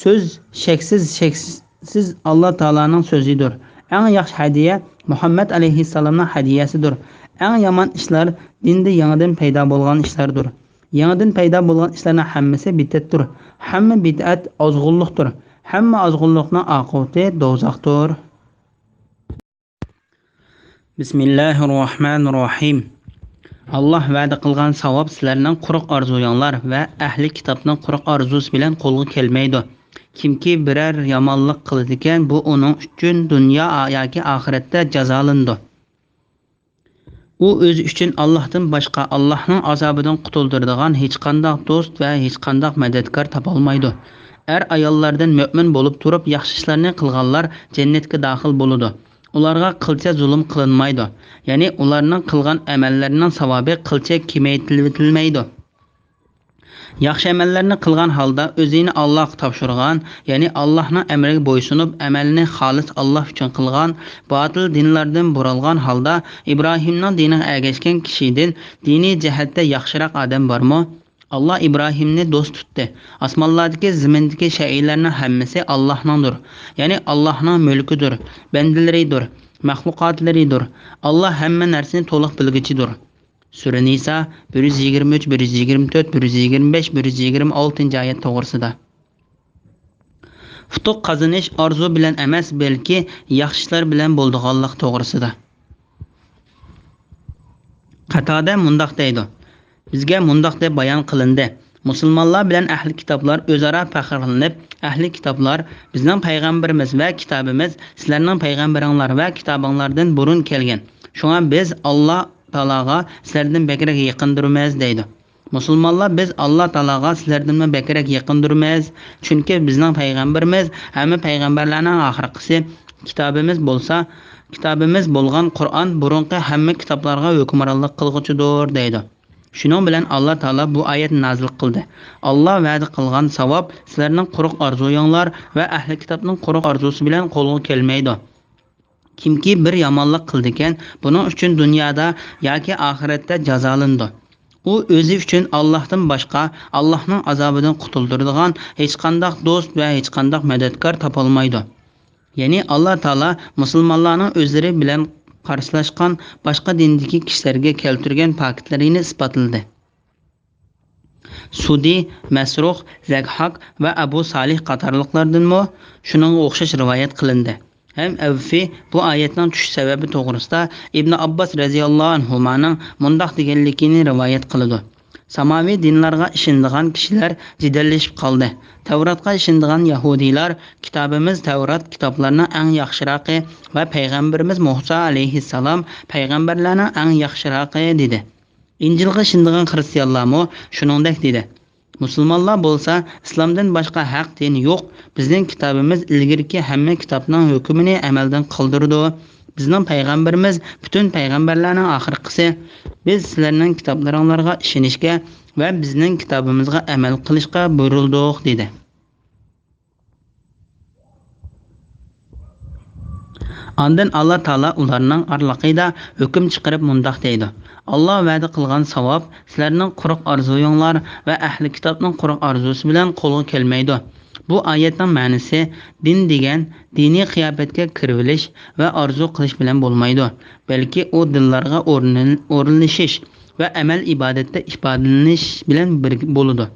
سۆز شەكسىز، شەكسىز ئاللاھ تائالانىڭ سۆزىدۇر. ئەڭ ياخشى ھەدىيە مۇھەممەد ئەلەيھىسسالامنىڭ ھەدىيەسىدۇر. ئەڭ يامان ئىشلار دىندا يېڭىدىن پەيدا بولغان ئىشلاردۇر. يېڭىدىن پەيدا بولغان ئىشلارنىڭ ھەممىسى بىدئەتتۇر. ھەممە بىدئەت ئازغۇنلۇقتۇر. ھەممە ئازغۇنلۇقنىڭ ئاقىۋىتى دوزاختۇر. بىسمىللاھىررەھمانىررەھىم. ئاللاھ ۋەدە قىلغان ساۋاب سىلەرنىڭ قۇرۇق ئارزۇيۇڭلار ۋە ئەھلى كىتابنىڭ قۇرۇق ئارزۇسى بىلەن قولغا كەلمەيدۇ. كىمكى بىرەر يامانلىق قىلىدىكەن، بۇ ئۇنىڭ ئۈچۈن دۇنيا ياكى ئاخىرەتتە جازالىنىدۇ. ئۇ ئۆزى ئۈچۈن ئاللاھتىن باشقا، ئاللاھنىڭ ئازابىدىن قۇتۇلدۇرىدىغان ھېچقانداق دوست ۋە ھېچقانداق مەدەتكار تاپالمايدۇ. ئەر-ئاياللاردىن مۆمىن بولۇپ تۇرۇپ ياخشى ئىشلارنى قىلغانلار جەننەتكە داخىل بولىدۇ. ئۇلارغا قىلچە زۇلۇم قىلىنمايدۇ. يەنى ئۇلارنىڭ قىلغان ئەمەللىرىنىڭ ساۋابى قىلچە كېمەيتىلىۋېتىلمەيدۇ. ياخشى ئەمەللەرنى قىلغان ھالدا ئۆزىنى ئاللاھقا تاپشۇرغان، يەنى ئاللاھنىڭ ئەمرىگە بويسۇنۇپ، ئەمەلنى خالىس ئاللاھ ئۈچۈن قىلغان، باتىل دىنلاردىن بۇرالغان ھالدا ئىبراھىمنىڭ دىنىغا ئەگەشكەن كىشىدىن دىنىي جەھەتتە ياخشىراق ئادەم بارمۇ؟ ئاللاھ ئىبراھىمنى دوست تۇتتى. ئاسمانلاردىكى، زېمىندىكى شەيئىلەرنىڭ ھەممىسى ئاللاھنىڭدۇر، يەنى ئاللاھنىڭ مۈلكىدۇر، بەندىلىرىدۇر، مەخلۇقاتلىرىدۇر. ئاللاھ ھەممە نەرسىنى تولۇق بىلگۈچىدۇر. سۈرە نىسا، بىر يۈز يىگىرمە ئۈچ، بىر يۈز يىگىرمە تۆت، بىر يۈز يىگىرمە بەش، بىر يۈز يىگىرمە ئالتىنچى ئايەت توغرىسىدا. ئۇتۇق قازىنىش ئارزۇ بىلەن ئەمەس، بەلكى ياخشى ئىشلار بىلەن بولىدىغانلىق توغرىسىدا. قاتادە مۇنداق دەيدۇ: بىزگە مۇنداق دەپ بايان قىلىندى، مۇسۇلمانلار بىلەن ئەھلى كىتابلار ئۆزئارا پەخىرلىنىپ، ئەھلى كىتابلار، بىزنىڭ پەيغەمبىرىمىز ۋە كىتابىمىز سىلەرنىڭ پەيغەمبىرىڭلار ۋە كىتابىڭلاردىن بۇرۇن كەلگەن، شۇڭا بىز ئاللا تائالاغا سىلەردىن بەكرەك يېقىندۇرمىز دەيدۇ. مۇسۇلمانلار، بىز ئاللا تائالاغا سىلەردىنمۇ بەكرەك يېقىندۇرمىز، چۈنكى بىزنىڭ پەيغەمبىرىمىز ھەممە پەيغەمبەرلەرنىڭ ئاخىرقىسى، كىتابىمىز بولسا، كىتابىمىز بولغان قۇرئان بۇرۇنقى ھەممە كىتابلارغا ھۆكۈمرانلىق قىلغۇچىدۇر دەيدۇ. شۇنىڭ بىلەن ئاللا تائالا بۇ ئايەتنى نازىل قىلدى: ئاللا ۋەدە قىلغان ساۋاب سىلەرنىڭ قۇرۇق ئارزۇيۇڭلار ۋە ئەھلى كىتابنىڭ قۇرۇق ئارزۇسى بىلەن قولغا كەلمەيدۇ. كىمكى بىر يامانلىق قىلىدىكەن، بۇنىڭ ئۈچۈن دۇنيادا ياكى ئاخىرەتتە جازالىنىدۇ. ئۇ ئۆزى ئۈچۈن ئاللاھتىن باشقا، ئاللاھنىڭ ئازابىدىن قۇتۇلدۇرىدىغان ھېچقانداق دوست ۋە ھېچقانداق مەدەتكار تاپالمايدۇ. يەنى ئاللا تائالا مۇسۇلمانلارنىڭ ئۆزلىرى بىلەن قارشىلاشقان باشقا دىندىكى كىشىلەرگە كەلتۈرگەن پاكىتلىرىنى ئىسپاتلىدى. سۇدى، مەسرۇخ، زەكھاك ۋە ئەبۇ سالىھ قاتارلىقلاردىنمۇ شۇنىڭغا ئوخشاش رىۋايەت قىلىندى. ھەم ئەۋفى بۇ ئايەتنىڭ چۈشۈش سەۋەبى توغرىسىدا ئىبنى ئابباس رەزىياللاھۇ ئەنھۇمانىڭ مۇنداق دېگەنلىكىنى رىۋايەت قىلىدۇ: ساماۋى دىنلارغا ئىشىنىدىغان كىشىلەر جېدەللىشىپ قالدى. تەۋراتقا ئىشىنىدىغان يەھۇدىيلار، كىتابىمىز تەۋرات كىتابلارنىڭ ئەڭ ياخشىراقى ۋە پەيغەمبىرىمىز مۇسا ئەلەيھىسسالام پەيغەمبەرلەرنىڭ ئەڭ ياخشىراقى دېدى. ئىنجىلغا ئىشىنىدىغان خرىستىيانلارمۇ شۇنىڭدەك دېدى. مۇسۇلمانلار بولسا، ئىسلامدىن باشقا ھەق دىن يوق، بىزنىڭ كىتابىمىز ئىلگىرىكى ھەممە كىتابنىڭ ھۆكمىنى ئەمەلدىن قالدۇرىدۇ. بىزنىڭ پەيغەمبىرىمىز پۈتۈن پەيغەمبەرلەرنىڭ ئاخىرقىسى. بىز سىلەرنىڭ كىتابلىرىڭلارغا ئىشىنىشكە ۋە بىزنىڭ كىتابىمىزغا ئەمەل قىلىشقا بۇيرۇلدۇق، دېدى. ئاندىن ئاللا تائالا ئۇلارنىڭ ئارىلىقىدا ھۆكۈم چىقىرىپ مۇنداق دەيدۇ: ئاللا ۋەدە قىلغان ساۋاب سىلەرنىڭ قۇرۇق ئارزۇيۇڭلار ۋە ئەھلى كىتابنىڭ قۇرۇق ئارزۇسى بىلەن قولغا كەلمەيدۇ. بۇ ئايەتنىڭ مەنىسى، دىن دېگەن دىنىي قىياپەتكە كىرىۋېلىش ۋە ئارزۇ قىلىش بىلەن بولمايدۇ، بەلكى ئۇ دىنلارغا ئورنىل-، ئورۇنلىشىش ۋە ئەمەل ئىبادەتتە ئىپادىلىنىش بىلەن بىر بولىدۇ.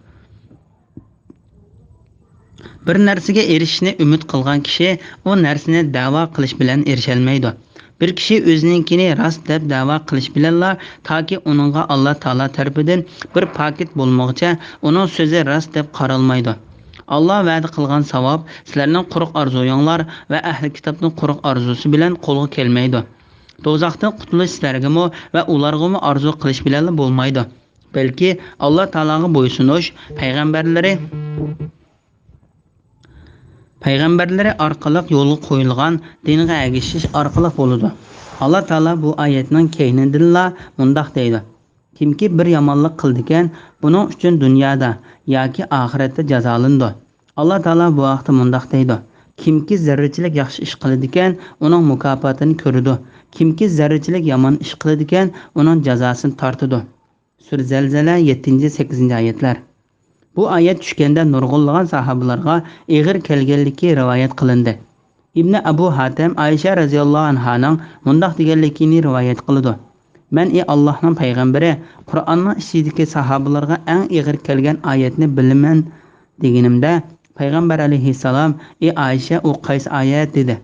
بىر نەرسىگە ئېرىشىشنى ئۈمىد قىلغان كىشى ئۇ نەرسىنى دەۋا قىلىش بىلەن ئېرىشەلمەيدۇ. بىر كىشى ئۆزىنىڭكىنى راست دەپ دەۋا قىلىش بىلەنلا، تاكى ئۇنىڭغا ئاللا تائالا تەرىپىدىن بىر پاكىت بولمىغۇچە، ئۇنىڭ سۆزى راست دەپ قارالمايدۇ. ئاللا ۋەدە قىلغان ساۋاب سىلەرنىڭ قۇرۇق ئارزۇيۇڭلار ۋە ئەھلى كىتابنىڭ قۇرۇق ئارزۇسى بىلەن قولغا كەلمەيدۇ. دوزاختىن قۇتۇلۇش سىلەرگىمۇ ۋە ئۇلارغىمۇ ئارزۇ قىلىش بىلەنلا بولمايدۇ. بەلكى ئاللا تائالاغا بويسۇنۇش، پەيغەمبەرلىرى، پەيغەمبەرلىرى ئارقىلىق يولغا قويۇلغان دىنغا ئەگىشىش ئارقىلىق بولىدۇ. ئاللا تائالا بۇ ئايەتنىڭ كەينىدىنلا مۇنداق دەيدۇ: كىمكى بىر يامانلىق قىلىدىكەن، بۇنىڭ ئۈچۈن دۇنيادا ياكى ئاخىرەتتە جازالىنىدۇ. ئاللا تائالا بۇ ھەقتە مۇنداق دەيدۇ: كىمكى زەررىچىلىك ياخشى ئىش قىلىدىكەن، ئۇنىڭ مۇكاپاتىنى كۆرىدۇ. كىمكى زەررىچىلىك يامان ئىش قىلىدىكەن، ئۇنىڭ جازاسىنى تارتىدۇ. سۈرە زەلزەلە، يەتتىنچى، سەككىزىنچى ئايەتلەر. بۇ ئايەت چۈشكەندە نۇرغۇنلىغان ساھابىلارغا ئېغىر كەلگەنلىكى رىۋايەت قىلىندى. ئىبنى ئەبۇ ھاتەم ئائىشە رەزىياللاھۇ ئەنھانىڭ مۇنداق دېگەنلىكىنى رىۋايەت قىلىدۇ: مەن، ئى ئاللاھنىڭ پەيغەمبىرى، قۇرئاننىڭ ئىچىدىكى ساھابىلارغا ئەڭ ئېغىر كەلگەن ئايەتنى بىلىمەن، دېگىنىمدە، پەيغەمبەر ئەلەيھىسسالام: ئى ئائىشە، ئۇ قايسى ئايەت؟ دېدى.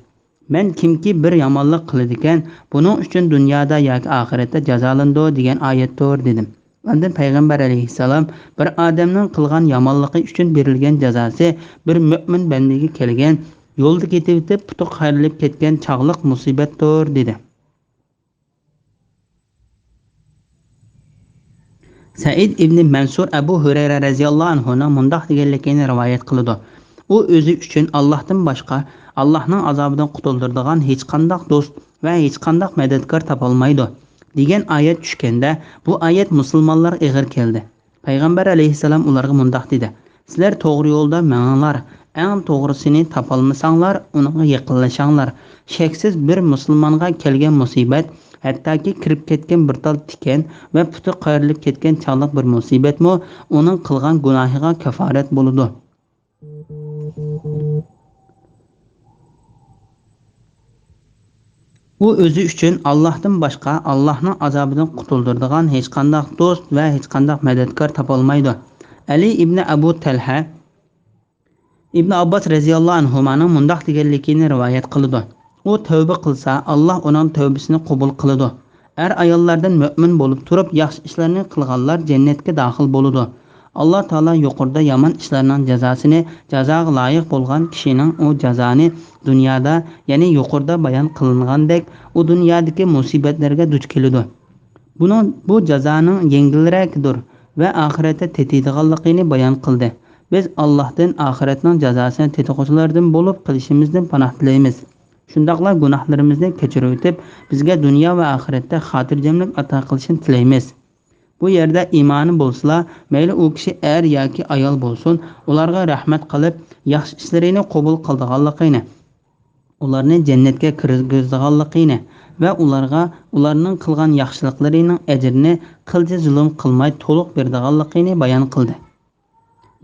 مەن، كىمكى بىر يامانلىق قىلىدىكەن، بۇنىڭ ئۈچۈن دۇنيادا ياكى ئاخىرەتتە جازالىنىدۇ دېگەن ئايەتتۇر، دېدىم. ئاندىن پەيغەمبەر ئەلەيھىسسالام: بىر ئادەمنىڭ قىلغان يامانلىقى ئۈچۈن بېرىلگەن جازاسى بىر مۆمىن بەندىگە كەلگەن، يولدا كېتىۋېتىپ پۇتى قايرىلىپ كەتكەن چاغلىق مۇسىبەتتۇر، دېدى. سەئىد ئىبنى مەنسۇر ئەبۇ ھۈرەيرە رەزىياللاھۇ ئەنھۇنىڭ مۇنداق دېگەنلىكىنى رىۋايەت قىلىدۇ: ئۇ ئۆزى ئۈچۈن ئاللاھتىن باشقا، ئاللاھنىڭ ئازابىدىن قۇتۇلدۇرىدىغان ھېچقانداق دوست ۋە ھېچقانداق مەدەتكار تاپالمايدۇ، دېگەن ئايەت چۈشكەندە، بۇ ئايەت مۇسۇلمانلارغا ئېغىر كەلدى. پەيغەمبەر ئەلەيھىسسالام ئۇلارغا مۇنداق دېدى: سىلەر توغرا يولدا مېڭىڭلار، ئەڭ توغرىسىنى تاپالمىساڭلار، ئۇنىڭغا يېقىنلىشىڭلار. شەكسىز بىر مۇسۇلمانغا كەلگەن مۇسىبەت، ھەتتاكى كىرىپ كەتكەن بىر تال تىكەن ۋە پۇتى قايرىلىپ كەتكەن چاغلىق بىر مۇسىبەتمۇ ئۇنىڭ قىلغان گۇناھىغا كاپارەت بولىدۇ. ئۇ ئۆزى ئۈچۈن ئاللاھتىن باشقا ئاللاھنىڭ ئازابىدىن قۇتۇلدۇرىدىغان ھېچقانداق دوست ۋە ھېچقانداق مەدەتكار تاپالمايدۇ. ئەلى ئىبنى ئەبۇ تەلھە ئىبن ئابباس رەزىياللاھۇ ئەنھۇمانىڭ مۇنداق دېگەنلىكىنى رىۋايەت قىلىدۇ: ئۇ تەۋبە قىلسا، ئاللاھ ئۇنىڭ تەۋبىسىنى قوبۇل قىلىدۇ. ئەر-ئاياللاردىن مۆمىن بولۇپ تۇرۇپ ياخشى ئىشلارنى قىلغانلار جەننەتكە داخىل بولىدۇ. ئاللاھ تائالا يۇقىرىدا يامان ئىشلارنىڭ جازاسىنى، جازاغا لايىق بولغان كىشىنىڭ ئۇ جازانى دۇنيادا، يەنى يۇقىرىدا بايان قىلىنغاندەك، ئۇ دۇنيادىكى مۇسىبەتلەرگە دۇچ كېلىدۇ. بۇنىڭ، بۇ جازانىڭ يەڭگىلرەكىدۇر ۋە ئاخىرەتتە تېتىيدىغانلىقىنى بايان قىلدى. بىز ئاللاھتىن ئاخىرەتنىڭ جازاسىنى تېتىغۇچىلاردىن بولۇپ قېلىشىمىزدىن پاناھ تىلەيمىز. شۇنداقلا گۇناھلىرىمىزنى كەچۈرۈۋېتىپ، بىزگە دۇنيا ۋە ئاخىرەتتە خاتىرجەملىك ئاتا قىلىشىنى تىلەيمىز. بۇ يەردە ئىمانى بولسىلا، مەيلى ئۇ كىشى ئەر ياكى ئايال بولسۇن، ئۇلارغا رەھمەت قىلىپ، ياخشى ئىشلىرىنى قوبۇل قىلىدىغانلىقىنى، ئۇلارنى جەننەتكە كىرگۈزىدىغانلىقىنى ۋە ئۇلارغا ئۇلارنىڭ قىلغان ياخشىلىقلىرىنىڭ ئەجرىنى قىلچە زۇلۇم قىلماي تولۇق بېرىدىغانلىقىنى بايان قىلدى.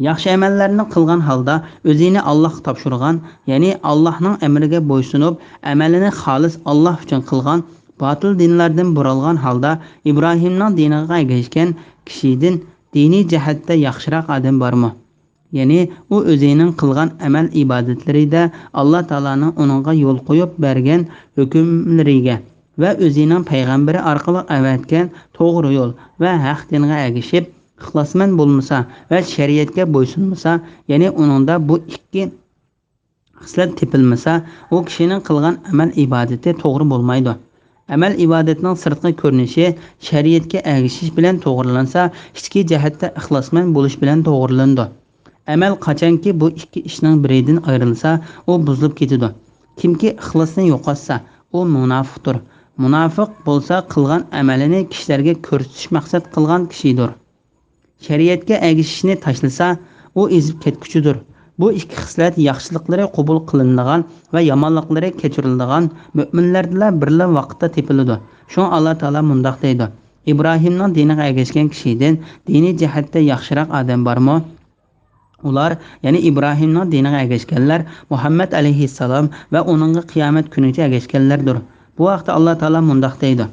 ياخشى ئەمەللەرنى قىلغان ھالدا ئۆزىنى ئاللاھقا تاپشۇرغان، يەنى ئاللاھنىڭ ئەمرىگە بويسۇنۇپ، ئەمەلىنى خالىس ئاللاھ ئۈچۈن قىلغان، باتىل دىنلاردىن بۇرالغان ھالدا ئىبراھىمنىڭ دىنىغا ئەگەشكەن كىشىدىن دىنىي جەھەتتە ياخشىراق ئادەم بارمۇ؟ يەنى ئۇ ئۆزىنىڭ قىلغان ئەمەل-ئىبادەتلىرىدە ئاللاھ تائالانىڭ ئۇنىڭغا يول قويۇپ بەرگەن ھۆكۈملىرىگە ۋە ئۆزىنىڭ پەيغەمبىرى ئارقىلىق ئەۋەتكەن توغرا يول ۋە ھەق دىنغا ئەگىشىپ، ئىخلاسمەن بولمىسا ۋە شەرىئەتكە بويسۇنمىسا، يەنى ئۇنىڭدا بۇ ئىككى خىسلەت تېپىلمىسا، ئۇ كىشىنىڭ قىلغان ئەمەل-ئىبادىتى توغرا بولمايدۇ. ئەمەل-ئىبادەتنىڭ سىرتقى كۆرۈنۈشى شەرىئەتكە ئەگىشىش بىلەن توغرىلانسا، ئىچكى جەھەتتە ئىخلاسمەن بولۇش بىلەن توغرىلىنىدۇ. ئەمەل قاچانكى بۇ ئىككى ئىشنىڭ بىرىدىن ئايرىلسا، ئۇ بۇزۇلۇپ كېتىدۇ. كىمكى ئىخلاسنى يوقاتسا، ئۇ مۇناپىقتۇر. مۇناپىق بولسا قىلغان ئەمىلىنى كىشىلەرگە كۆرسىتىش مەقسەت قىلغان كىشىدۇر. شەرىئەتكە ئەگىشىشنى تاشلىسا، ئۇ ئېزىپ كەتكۈچىدۇر. بۇ ئىككى خىسلەت ياخشىلىقلىرى قوبۇل قىلىنىدىغان ۋە يامانلىقلىرى كەچۈرۈلىدىغان مۆمىنلەردىلا بىرلا ۋاقىتتا تېپىلىدۇ. شۇڭا ئاللا تائالا مۇنداق دەيدۇ: ئىبراھىمنىڭ دىنىغا ئەگەشكەن كىشىدىن دىنىي جەھەتتە ياخشىراق ئادەم بارمۇ؟ ئۇلار، يەنى ئىبراھىمنىڭ دىنىغا ئەگەشكەنلەر مۇھەممەد ئەلەيھىسسالام ۋە ئۇنىڭغا قىيامەت كۈنىگىچە ئەگەشكەنلەردۇر. بۇ ھەقتە ئاللا تائالا مۇنداق دەيدۇ: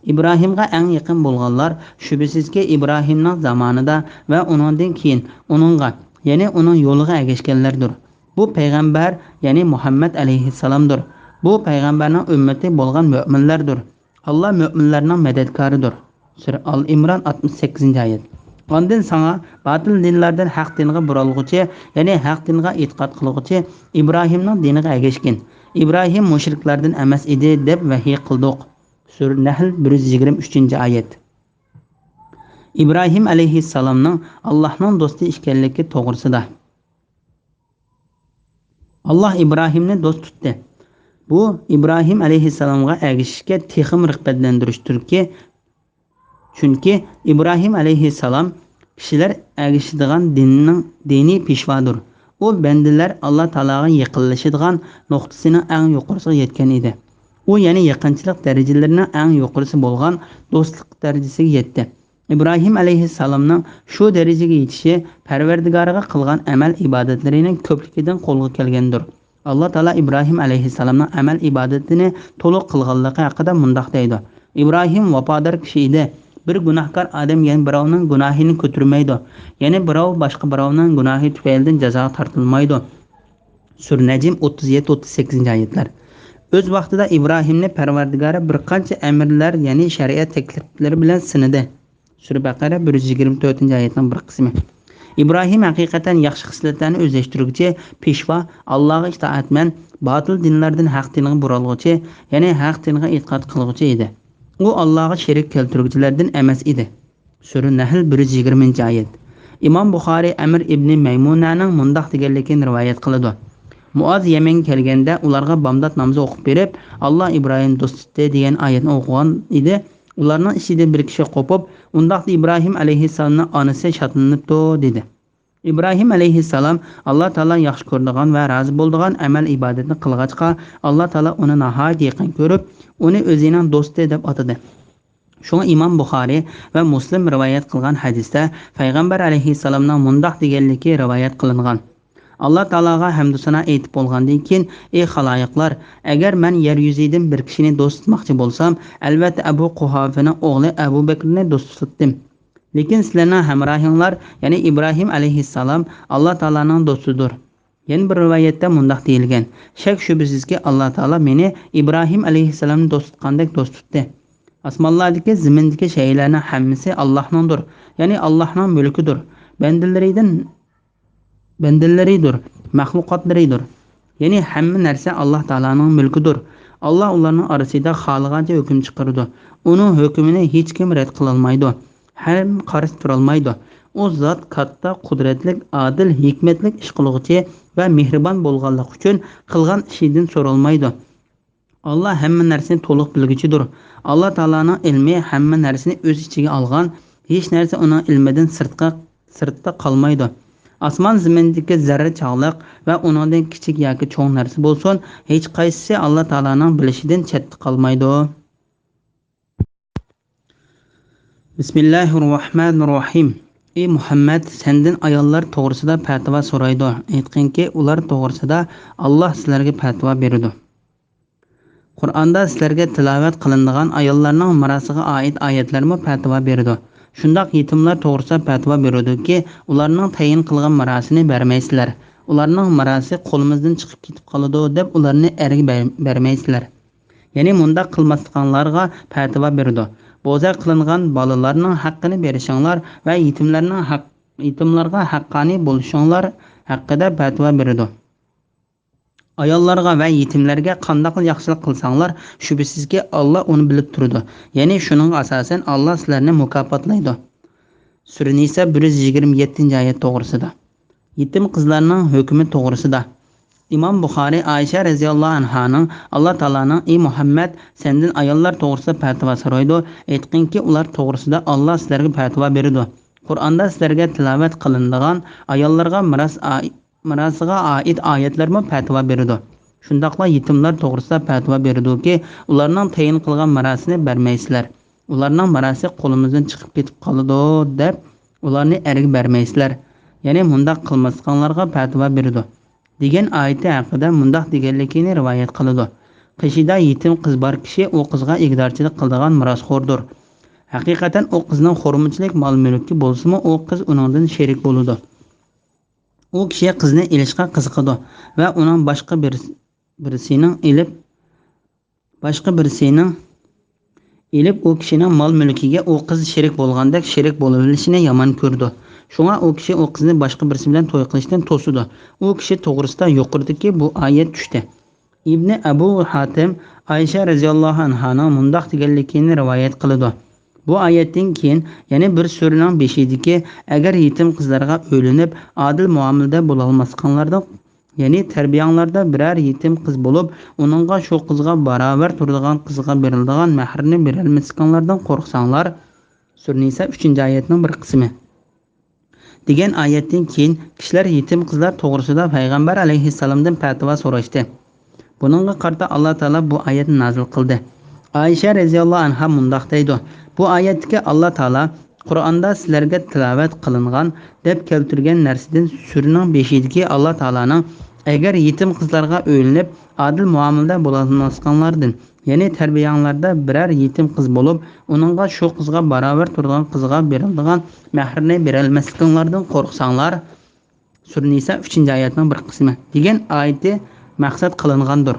ئىبراھىمغا ئەڭ يېقىن بولغانلار، شۈبھىسىزكى، ئىبراھىمنىڭ زامانىدا ۋە ئۇنىڭدىن كېيىن ئۇنىڭغا، يەنى ئۇنىڭ يولىغا ئەگەشكەنلەردۇر. بۇ پەيغەمبەر، يەنى مۇھەممەد ئەلەيھىسسالامدۇر. بۇ پەيغەمبەرنىڭ ئۈممىتى بولغان مۆمىنلەردۇر. ئاللا مۆمىنلەرنىڭ مەدەتكارىدۇر. سۈرە ئال ئىمران، ئاتمىش سەككىزىنچى ئايەت. ئاندىن ساڭا باتىل دىنلاردىن ھەق دىنغا بۇرالغۇچى، يەنى ھەق دىنغا ئېتىقاد قىلغۇچى ئىبراھىمنىڭ دىنىغا ئەگەشكىن. ئىبراھىم مۇشرىكلاردىن ئەمەس ئىدى، دەپ ۋەھىي قىلدۇق. سۈرە نەھل، بىر يۈز يىگىرمە ئۈچىنچى ئايەت. ئىبراھىم ئەلەيھىسسالامنىڭ ئاللاھنىڭ دوستى ئىكەنلىكى توغرىسىدا. ئاللاھ ئىبراھىمنى دوست تۇتتى. بۇ ئىبراھىم ئەلەيھىسسالامغا ئەگىشىشكە تېخىمۇ رىغبەتلەندۈرۈشتۇركى، چۈنكى ئىبراھىم ئەلەيھىسسالام كىشىلەر ئەگىشىدىغان دىننىڭ دىنىي پېشۋادۇر. ئۇ بەندىلەر ئاللا تائالاغا يېقىنلىشىدىغان نۇقتىسىنىڭ ئەڭ يۇقىرىسىغا يەتكەن ئىدى. ئۇ يەنى يېقىنچىلىق دەرىجىلىرىنىڭ ئەڭ يۇقىرىسى بولغان دوستلۇق دەرىجىسىگە يەتتى. ئىبراھىم ئەلەيھىسسالامنىڭ شۇ دەرىجىگە يېتىشى پەرۋەردىگارىغا قىلغان ئەمەل ئىبادەتلىرىنىڭ كۆپلۈكىدىن قولغا كەلگەندۇر. ئاللا تائالا ئىبراھىم ئەلەيھىسسالامنىڭ ئەمەل ئىبادىتىنى تولۇق قىلغانلىقى ھەققىدە مۇنداق دەيدۇ: ئىبراھىم ۋاپادار كىشى ئىدى. بىر گۇناھكار ئادەم يەنە بىراۋنىڭ گۇناھىنى كۆتۈرمەيدۇ. يەنى بىراۋ باشقا بىراۋنىڭ گۇناھى تۈپەيلىدىن جازاغا تارتىلمايدۇ. سۈرە نەجم، ئوتتۇز يەتتە، ئوتتۇز سەككىزىنچى ئايەتلەر. ئۆز ۋاقتىدا ئىبراھىمنى پەرۋەردىگارى بىر قانچە ئەمىرلەر، يەنى شەرىئەت تەكلىپلىرى بىلەن سىنىدى. سۈرە بەقەرە، بىر يۈز يىگىرمە تۆتىنچى ئايەتنىڭ بىر قىسمى. ئىبراھىم ھەقىقەتەن ياخشى خىسلەتلەرنى ئۆزلەشتۈرگۈچى، پېشۋا، ئاللاغا ئىتائەتمەن، باتىل دىنلاردىن ھەق دىنغا بۇرالغۇچى، يەنى ھەق دىنغا ئېتىقاد قىلغۇچى ئىدى. ئۇ ئاللاغا شېرىك كەلتۈرگۈچىلەردىن ئەمەس ئىدى. سۈرە نەھل، بىر يۈز يىگىرمىنچى ئايەت. ئىمام بۇخارىي ئەمىر ئىبنى مەيمۇنەنىڭ مۇنداق دېگەنلىكىنى رىۋايەت قىلىدۇ: مۇئاز يەمەنگە كەلگەندە ئۇلارغا بامدات نامىزى ئوقۇپ بېرىپ، ئاللا ئىبراھىم دوست تۇتتى دېگەن ئايەتنى ئوقۇغان ئىدى. ئۇلارنىڭ ئىچىدىن بىر كىشى قوپۇپ، ئۇنداقتا ئىبراھىم ئەلەيھىسسالامنىڭ ئانىسى شادلىنىپتۇ، دېدى. ئىبراھىم ئەلەيھىسسالام ئاللا تائالا ياخشى كۆرىدىغان ۋە رازى بولىدىغان ئەمەل ئىبادەتنى قىلغاچقا، ئاللا تائالا ئۇنى ناھايىتى يېقىن كۆرۈپ، ئۇنى ئۆزىنىڭ دوستى دەپ ئاتىدى. شۇڭا ئىمام بۇخارىي ۋە مۇسلىم رىۋايەت قىلغان ھەدىستە پەيغەمبەر ئەلەيھىسسالامنىڭ مۇنداق دېگەنلىكى رىۋايەت قىلىنغان: ئاللا تائالاغا ھەمدۇسانا ئېيتىپ بولغاندىن كېيىن، ئى خالايىقلار، ئەگەر مەن يەر يۈزىدىن بىر كىشىنى دوست تۇتماقچى بولسام، ئەلۋەتتە ئەبۇ قۇھافىنىڭ ئوغلى ئەبۇ بەكرىنى دوست تۇتتۇم. لېكىن سىلەرنىڭ ھەمراھىڭلار، يەنى ئىبراھىم ئەلەيھىسسالام ئاللا تائالانىڭ دوستىدۇر. يەنە بىر رىۋايەتتە مۇنداق دېيىلگەن: شەك-شۈبھىسىزكى، ئاللا تائالا مېنى ئىبراھىم ئەلەيھىسسالامنى دوست تۇتقاندەك دوست تۇتتى. ئاسمانلاردىكى، زېمىندىكى شەيئىلەرنىڭ ھەممىسى ئاللانىڭدۇر، يەنى ئاللانىڭ مۈلكىدۇر. بەندىلىرىدىن، بەندىلىرىدۇر، مەخلۇقاتلىرىدۇر. يەنى ھەممە نەرسە ئاللا تائالانىڭ مۈلكىدۇر. ئاللا ئۇلارنىڭ ئارىسىدا خالىغانچە ھۆكۈم چىقىرىدۇ. ئۇنىڭ ھۆكمىنى ھېچكىم رەت قىلالمايدۇ، ھەم قارشى تۇرالمايدۇ. ئۇ زات كاتتا، قۇدرەتلىك، ئادىل، ھېكمەتلىك ئىش قىلغۇچى ۋە مېھرىبان بولغانلىقى ئۈچۈن قىلغان ئىشىدىن سورالمايدۇ. ئاللا ھەممە نەرسىنى تولۇق بىلگۈچىدۇر. ئاللا تائالانىڭ ئىلمى ھەممە نەرسىنى ئۆز ئىچىگە ئالغان، ھېچ نەرسە ئۇنىڭ ئىلمىدىن سىرتقا، سىرتتا قالمايدۇ. ئاسمان زېمىندىكى زەررە چاغلىق ۋە ئۇنىڭدىن كىچىك ياكى چوڭ نەرسە بولسۇن، ھېچقايسىسى ئاللا تائالانىڭ بىلىشىدىن چەتتە قالمايدۇ. بىسمىللاھىررەھمانىررەھىم. ئى مۇھەممەد، سەندىن ئاياللار توغرىسىدا پەتىۋا سورايدۇ. ئېيتقىنكى، ئۇلار توغرىسىدا ئاللا سىلەرگە پەتىۋا بېرىدۇ. قۇرئاندا سىلەرگە تىلاۋەت قىلىنىدىغان ئاياللارنىڭ مىراسىغا ئائىت ئايەتلەرمۇ پەتىۋا بېرىدۇ. شۇنداق يېتىملار توغرىسىدا پەتىۋا بېرىدۇكى، ئۇلارنىڭ تەيىن قىلغان مىراسىنى بەرمەيسىلەر. ئۇلارنىڭ مىراسى قولىمىزدىن چىقىپ كېتىپ قالىدۇ دەپ ئۇلارنى ئەرگە بەر-، بەرمەيسىلەر. يەنى مۇنداق قىلماسلىقىڭلارغا پەتىۋا بېرىدۇ. بوزەك قىلىنغان بالىلارنىڭ ھەققىنى بېرىشىڭلار ۋە يېتىملەرنىڭ ھەق-، يېتىملارغا ھەققانىي بولۇشۇڭلار ھەققىدە پەتىۋا بېرىدۇ. ئاياللارغا ۋە يېتىملەرگە قانداقلا ياخشىلىق قىلساڭلار، شۈبھىسىزكى، ئاللا ئۇنى بىلىپ تۇرىدۇ. يەنى شۇنىڭغا ئاساسەن ئاللا سىلەرنى مۇكاپاتلايدۇ. سۈرە نىسا بىر يۈز يىگىرمە يەتتىنچى ئايەت توغرىسىدا. يېتىم قىزلارنىڭ ھۆكمى توغرىسىدا. ئىمام بۇخارىي ئائىشە رەزىياللاھۇ ئەنھانىڭ، ئاللا تائالانىڭ، ئى مۇھەممەد، سەندىن ئاياللار توغرىسىدا پەتىۋا سورايدۇ، ئېيتقىنكى، ئۇلار توغرىسىدا ئاللا سىلەرگە پەتىۋا بېرىدۇ. قۇرئاندا سىلەرگە تىلاۋەت قىلىنىدىغان ئاياللارغا مىراس ئائىت مىراسىغا ئائىت ئايەتلەرمۇ پەتىۋا بېرىدۇ. شۇنداقلا يېتىملار توغرىسىدا پەتىۋا بېرىدۇكى، ئۇلارنىڭ تەيىن قىلغان مىراسىنى بەرمەيسىلەر. ئۇلارنىڭ مىراسى قولىمىزدىن چىقىپ كېتىپ قالىدۇ دەپ، ئۇلارنى ئەرگە بەرمەيسىلەر. يەنى مۇنداق قىلماسلىقىڭلارغا پەتىۋا بېرىدۇ، دېگەن ئايىتى ھەققىدە مۇنداق دېگەنلىكىنى رىۋايەت قىلىدۇ: قېشىدا يېتىم قىز بار كىشى ئۇ قىزغا ئىگىدارچىلىق قىلىدىغان مىراسخوردۇر. ھەقىقەتەن ئۇ قىزنىڭ خورمىچىلىك مال-مۈلكى بولسىمۇ، ئۇ قىز ئۇنىڭدىن شېرىك بولىدۇ. ئۇ كىشى قىزنى ئېلىشقا قىزىقىدۇ ۋە ئۇنىڭ باشقا بىر-، بىرسىنىڭ ئېلىپ، باشقا بىرسىنىڭ ئېلىپ، ئۇ كىشىنىڭ مال-مۈلكىگە ئۇ قىز شېرىك بولغاندەك شېرىك بولۇۋېلىشىنى يامان كۆرىدۇ. شۇڭا ئۇ كىشى ئۇ قىزنى باشقا بىرسى بىلەن توي قىلىشتىن توسىدۇ. ئۇ كىشى توغرىسىدا يۇقىرىدىكى بۇ ئايەت چۈشتى. ئىبنى ئەبۇ ھاتىم ئائىشە رەزىياللاھۇ ئەنھانىڭ مۇنداق دېگەنلىكىنى رىۋايەت قىلىدۇ: بۇ ئايەتتىن كېيىن يەنە بىر سۈرىنىڭ بېشىدىكى، ئەگەر يېتىم قىزلارغا ئۆيلىنىپ، ئادىل مۇئامىلىدە بولالماسلىقىڭلاردىن، يەنى تەربىيەڭلاردا بىرەر يېتىم قىز بولۇپ، ئۇنىڭغا شۇ قىزغا باراۋەر تۇرىدىغان قىزغا بېرىلىدىغان مەھرىنى بېرەلمەسلىكىڭلاردىن قورقساڭلار، سۈرە نىسا ئۈچىنچى ئايەتنىڭ بىر قىسمى. دېگەن ئايەتتىن كېيىن كىشىلەر يېتىم قىزلار توغرىسىدا پەيغەمبەر ئەلەيھىسسالامدىن پەتىۋا سوراشتى. بۇنىڭغا قارىتا ئاللا تائالا بۇ ئايەتنى نازىل قىلدى. ئائىشە رەزىياللاھۇ ئەنھا مۇنداق دەيدۇ: بۇ ئايەتتىكى ئاللا تائالا قۇرئاندا سىلەرگە تىلاۋەت قىلىنغان دەپ كەلتۈرگەن نەرسىدىن سۈرىنىڭ بېشىدىكى ئاللا تائالانىڭ، ئەگەر يېتىم قىزلارغا ئۆيلىنىپ، ئادىل مۇئامىلىدە بولالماسلىقىڭلاردىن، يەنى تەربىيەڭلاردا بىرەر يېتىم قىز بولۇپ، ئۇنىڭغا شۇ قىزغا باراۋەر تۇرىدىغان قىزغا بېرىلىدىغان مەھرىنى بېرەلمەسلىكىڭلاردىن قورقساڭلار، سۈرە نىسا ئۈچىنچى ئايەتنىڭ بىر قىسمى دېگەن ئايىتى مەقسەت قىلىنغاندۇر.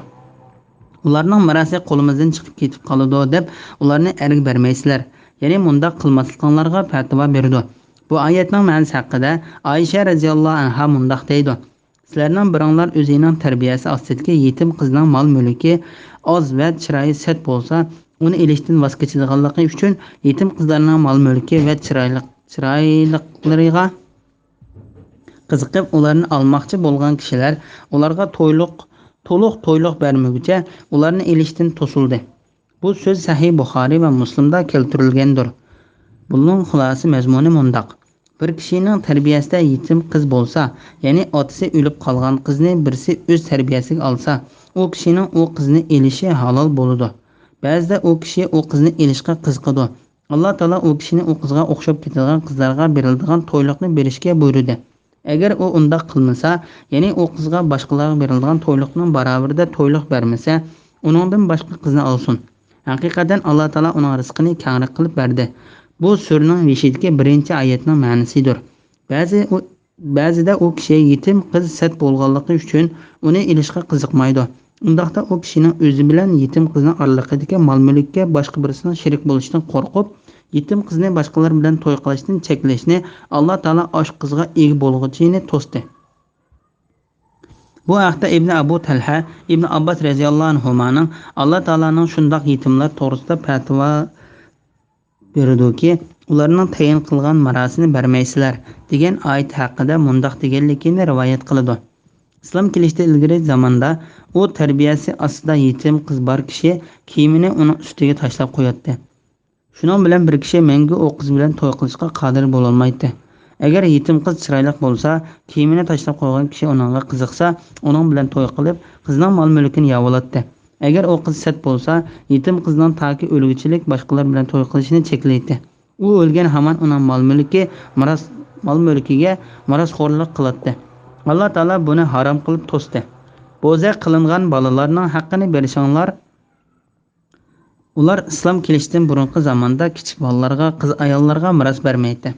ئۇلارنىڭ مىراسى قولىمىزدىن چىقىپ كېتىپ قالىدۇ دەپ ئۇلارنى ئەرگە بەرمەيسىلەر. يەنى مۇنداق قىلماسلىقىڭلارغا پەتىۋا بېرىدۇ. بۇ ئايەتنىڭ مەنىسى ھەققىدە ئائىشە رەزىياللاھۇ ئەنھا مۇنداق دەيدۇ: سىلەرنىڭ بىرىڭلار ئۆزىنىڭ تەربىيەسى ئاستىدىكى يېتىم قىزنىڭ مال-مۈلكى ئاز ۋە چىرايى سەت بولسا، ئۇنى ئېلىشتىن ۋاز كېچىدىغانلىقى ئۈچۈن، يېتىم قىزلارنىڭ مال-مۈلكى ۋە چىرايلىق، چىرايلىقلىرىغا قىزىقىپ، ئۇلارنى ئالماقچى بولغان كىشىلەر ئۇلارغا تويلۇق، تولۇق تويلۇق بەرمىگۈچە، ئۇلارنى ئېلىشتىن توسۇلدى. بۇ سۆز سەھىھ بۇخارىي ۋە مۇسلىمدا كەلتۈرۈلگەندۇر. بۇنىڭ خۇلاسە مەزمۇنى مۇنداق: بىر كىشىنىڭ تەربىيەسىدە يېتىم قىز بولسا، يەنى ئاتىسى ئۆلۈپ قالغان قىزنى بىرسى ئۆز تەربىيەسىگە ئالسا، ئۇ كىشىنىڭ ئۇ قىزنى ئېلىشى ھالال بولىدۇ. بەزىدە ئۇ كىشى ئۇ قىزنى ئېلىشقا قىزىقىدۇ. ئاللا تائالا ئۇ كىشىنى ئۇ قىزغا ئوخشاپ كېتىدىغان قىزلارغا بېرىلىدىغان تويلۇقنى بېرىشكە بۇيرۇدى. ئەگەر ئۇ ئۇنداق قىلمىسا، يەنى ئۇ قىزغا باشقىلارغا بېرىلىدىغان تويلۇقنىڭ باراۋىرىدە تويلۇق بەرمىسە، ئۇنىڭدىن باشقا قىزنى ئالسۇن. ھەقىقەتەن ئاللا تائالا ئۇنىڭ رىزقىنى كەڭرەك قىلىپ بەردى. بۇ سۈرىنىڭ بېشىدىكى بىرىنچى ئايەتنىڭ مەنىسىدۇر. بەزى ئۇ، بەزىدە ئۇ كىشى يېتىم قىز سەت بولغانلىقى ئۈچۈن ئۇنى ئېلىشقا قىزىقمايدۇ. ئۇنداقتا ئۇ كىشىنىڭ ئۆزى بىلەن يېتىم قىزنىڭ ئارىلىقىدىكى مال-مۈلۈككە باشقا بىرسىنىڭ شېرىك بولۇشىدىن قورقۇپ، يېتىم قىزنى باشقىلار بىلەن توي قىلىشتىن چەكلەشنى ئاللا تائالا ئاشۇ قىزغا ئىگە بولغۇچىنى توستى. بۇ ھەقتە ئىبنى ئەبۇ تەلھە ئىبنى ئابباس رەزىياللاھۇ ئەنھۇمانىڭ ئاللا تائالانىڭ شۇنداق يېتىملەر توغرىسىدا پەتىۋا بېرىدۇكى، ئۇلارنىڭ تەيىن قىلغان مىراسىنى بەرمەيسىلەر، دېگەن ئايەت ھەققىدە مۇنداق دېگەنلىكىنى رىۋايەت قىلىدۇ: ئىسلام كېلىشتىن ئىلگىرى زاماندا ئۇ تەربىيەسى ئاستىدا يېتىم قىز بار كىشى كىيىمىنى ئۇنىڭ ئۈستىگە تاشلاپ قوياتتى. شۇنىڭ بىلەن بىر كىشى مەڭگۈ ئۇ قىز بىلەن توي قىلىشقا قادىر بولالمايتتى. ئەگەر يېتىم قىز چىرايلىق بولسا، كىيىمىنى تاشلاپ قويغان كىشى ئۇنىڭغا قىزىقسا، ئۇنىڭ بىلەن توي قىلىپ، قىزنىڭ مال-مۈلكىنى يەۋالاتتى. ئەگەر ئۇ قىز سەت بولسا، يېتىم قىزنىڭ تاكى ئۆلگۈچىلىك باشقىلار بىلەن توي قىلىشىنى چەكلەيتتى. ئۇ ئۆلگەن ھامان ئۇنىڭ مال-مۈلكى، مىراس، مال-مۈلكىگە مىراسخورلۇق قىلاتتى. ئاللا تائالا بۇنى ھارام قىلىپ توستى. بوزەك قىلىنغان بالىلارنىڭ ھەققىنى بېرىشىڭلار. ئۇلار ئىسلام كېلىشتىن بۇرۇنقى زاماندا كىچىك بالىلارغا، قىز ئاياللارغا مىراس بەرمەيتتى.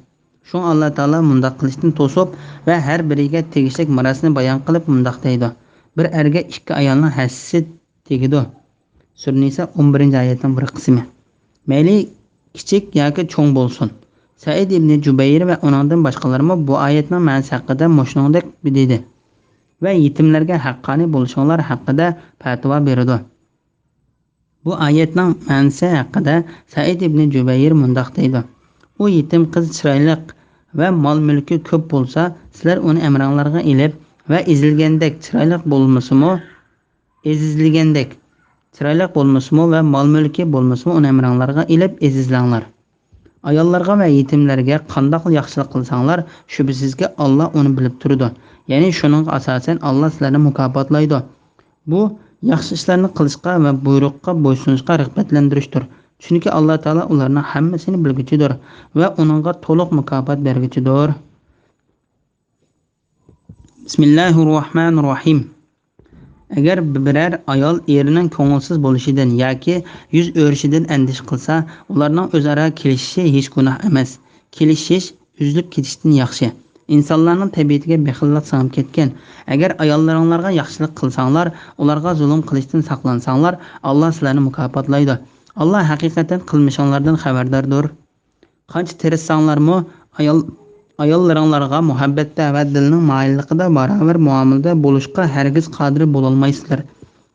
شۇڭا ئاللا تائالا مۇنداق قىلىشتىن توسۇپ ۋە ھەر بىرىگە تېگىشلىك مىراسنى بايان قىلىپ مۇنداق دەيدۇ: بىر ئەرگە ئىككى ئايالنىڭ ھەسسىسى تېگىدۇ. سۈرە نىسا ئون بىرىنچى ئايەتنىڭ بىر قىسمى. مەيلى كىچىك ياكى چوڭ بولسۇن. سەئىد ئىبنى جۇبەير ۋە ئۇنىڭدىن باشقىلارمۇ بۇ ئايەتنىڭ مەنىسى ھەققىدە مۇشۇنىڭدەك دېدى ۋە يېتىملەرگە ھەققانىي بولۇشۇڭلار ھەققىدە پەتىۋا بېرىدۇ. بۇ ئايەتنىڭ مەنىسى ھەققىدە سەئىد ئىبنى جۇبەير مۇنداق دەيدۇ: ئۇ يېتىم قىز چىرايلىق ۋە مال-مۈلكى كۆپ بولسا، سىلەر ئۇنى ئەمرىڭلارغا ئېلىپ ۋە ئېزىلگەندەك چىرايلىق بولمىسىمۇ، ئېزىزلىگەندەك چىرايلىق بولمىسىمۇ ۋە مال-مۈلكى بولمىسىمۇ، ئۇنى ئەمرىڭلارغا ئېلىپ ئېزىزلەڭلار. ئاياللارغا ۋە يېتىملەرگە قانداقلا ياخشىلىق قىلساڭلار، شۈبھىسىزكى، ئاللا ئۇنى بىلىپ تۇرىدۇ. يەنى شۇنىڭغا ئاساسەن، ئاللا سىلەرنى مۇكاپاتلايدۇ. بۇ ياخشى ئىشلارنى قىلىشقا ۋە بۇيرۇققا بويسۇنۇشقا رىغبەتلەندۈرۈشتۇر. چۈنكى ئاللا تائالا ئۇلارنىڭ ھەممىسىنى بىلگۈچىدۇر ۋە ئۇنىڭغا تولۇق مۇكاپات بەرگۈچىدۇر. بىسمىللاھىررەھمانىررەھىم. ئەگەر بىرەر ئايال ئېرىنىڭ كۆڭۈلسىز بولۇشىدىن ياكى يۈز ئۆرۈشىدىن ئەندىشە قىلسا، ئۇلارنىڭ ئۆزئارا كېلىشىشى ھېچ گۇناھ ئەمەس. كېلىشىش ئۈزۈلۈپ كېتىشتىن ياخشى. ئىنسانلارنىڭ تەبىئىتىگە بېخىللىق سىڭىپ كەتكەن. ئەگەر ئاياللىرىڭلارغا ياخشىلىق قىلساڭلار، ئۇلارغا زۇلۇم قىلىشتىن ساقلانساڭلار، ئاللا سىلەرنى مۇكاپاتلايدۇ. ئاللا ھەقىقەتەن قىلمىشىڭلاردىن خەۋەرداردۇر. قانچە تىرىشساڭلارمۇ، ئايال، ئاياللىرىڭلارغا مۇھەببەتتە ۋە دىلنىڭ مايىللىقىدا باراۋەر مۇئامىلىدە بولۇشقا ھەرگىز قادىر بولالمايسىلەر.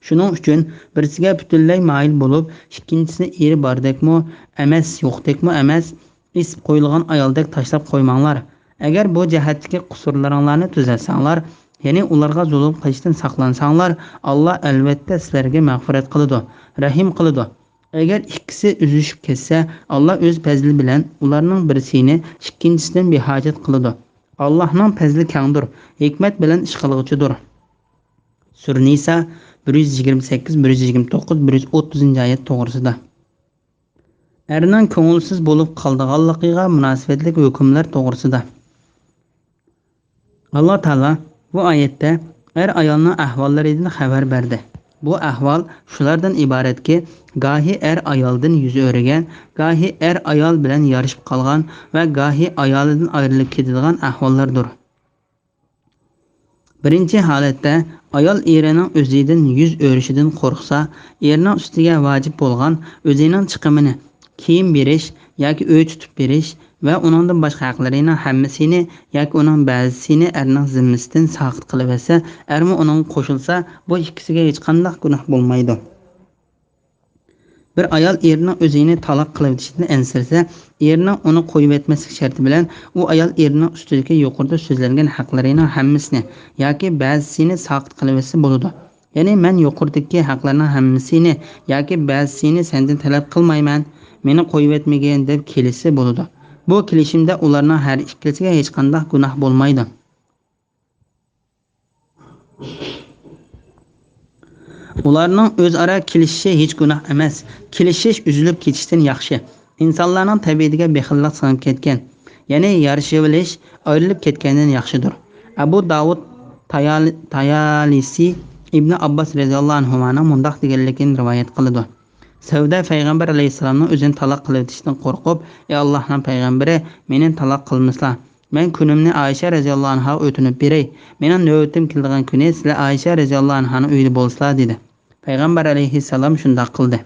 شۇنىڭ ئۈچۈن بىرسىگە پۈتۈنلەي مايىل بولۇپ، ئىككىنچىسىنى ئېرى باردەكمۇ ئەمەس، يوقتەكمۇ ئەمەس، ئېسىپ قويۇلغان ئايالدەك تاشلاپ قويماڭلار. ئەگەر بۇ جەھەتتىكى قۇسۇرلىرىڭلارنى تۈزەتسەڭلار، يەنى ئۇلارغا زۇلۇم قىلىشتىن ساقلانساڭلار، ئاللا ئەلۋەتتە سىلەرگە مەغپىرەت قىلىدۇ، رەھىم قىلىدۇ. ئەگەر ئىككىسى ئۈزۈشۈپ كەتسە، ئاللا ئۆز پەزلى بىلەن ئۇلارنىڭ بىرسىنى ئىككىنچىسىدىن بىھاجەت قىلىدۇ. ئاللانىڭ پەزلى كەڭدۇر، ھېكمەت بىلەن ئىش قىلغۇچىدۇر. سۈرە نىسا بىر يۈز يىگىرمە سەككىز، بىر يۈز يىگىرمە توققۇز، بىر يۈز ئوتتۇزىنچى ئايەت توغرىسىدا. ئەرنىڭ كۆڭۈلسىز بولۇپ قالىدىغانلىقىغا مۇناسىۋەتلىك ھۆكۈملەر توغرىسىدا. ئاللا تائالا بۇ ئايەتتە ئەر-ئايالنىڭ ئەھۋاللىرىدىن خەۋەر بەردى. بۇ ئەھۋال شۇلاردىن ئىبارەتكى، گاھى ئەر-ئايالدىن يۈز ئۆرۈگەن، گاھى ئەر-ئايال بىلەن يارىشىپ قالغان ۋە گاھى ئايالىدىن ئايرىلىپ كېتىدىغان ئەھۋاللاردۇر. بىرىنچى ھالەتتە، ئايال ئېرىنىڭ ئۆزىدىن يۈز ئۆرۈشىدىن قورقسا، ئېرىنىڭ ئۈستىگە ۋاجىپ بولغان ئۆزىنىڭ چىقىمىنى، كىيىم بېرىش ياكى ئۆي تۇتۇپ بېرىش ۋە ئۇنىڭدىن باشقا ھەقلىرىنىڭ ھەممىسىنى ياكى ئۇنىڭ بەزىسىنى ئەرنىڭ زىممىسىدىن ساقىت قىلىۋەتسە، ئەرمۇ ئۇنىڭغا قوشۇلسا، بۇ ئىككىسىگە ھېچقانداق گۇناھ بولمايدۇ. بىر ئايال ئېرىنىڭ ئۆزىنى تالاق قىلىۋېتىشىدىن ئەنسىرىسە، ئېرىنىڭ ئۇنى قويۇۋەتمەسلىك شەرتى بىلەن، ئۇ ئايال ئېرىنىڭ ئۈستىدىكى يۇقىرىدا سۆزلەنگەن ھەقلىرىنىڭ ھەممىسىنى ياكى بەزىسىنى ساقىت قىلىۋەتسە بولىدۇ. يەنى، مەن يۇقىرىدىكى ھەقلەرنىڭ ھەممىسىنى ياكى بەزىسىنى سەندىن تەلەپ قىلمايمەن، مېنى قويۇۋەتمىگىن، دەپ كېلىشسە بولىدۇ. بۇ كېلىشىمدە ئۇلارنىڭ ھەر ئىككىلىسىگە ھېچقانداق گۇناھ بولمايدۇ. ئۇلارنىڭ ئۆزئارا كېلىشىشى ھېچ گۇناھ ئەمەس. كېلىشىش ئۈزۈلۈپ كېتىشتىن ياخشى. ئىنسانلارنىڭ تەبىئىتىگە بېخىللىق سىڭىپ كەتكەن، يەنى يارىشىۋېلىش ئايرىلىپ كەتكەندىن ياخشىدۇر. ئەبۇ داۋۇد تايال-، تايالىسى ئىبنى ئابباس رەزىياللاھۇ ئەنھۇمانىڭ مۇنداق دېگەنلىكىنى رىۋايەت قىلىدۇ. سەۋدە پەيغەمبەر ئەلەيھىسسالامنىڭ ئۆزىنى تالاق قىلىۋېتىشتىن قورقۇپ، ئى ئاللاھنىڭ پەيغەمبىرى، مېنى تالاق قىلمىسىلا، مەن كۈنۈمنى ئائىشە رەزىياللاھۇ ئەنھاغا ئۆتۈنۈپ بېرەي. مېنىڭ نۆۋىتىم كېلىدىغان كۈنى سىلەر ئائىشە رەزىياللاھۇ ئەنھانىڭ ئۆيىدە بولىسىلەر، دېدى. پەيغەمبەر ئەلەيھىسسالام شۇنداق قىلدى.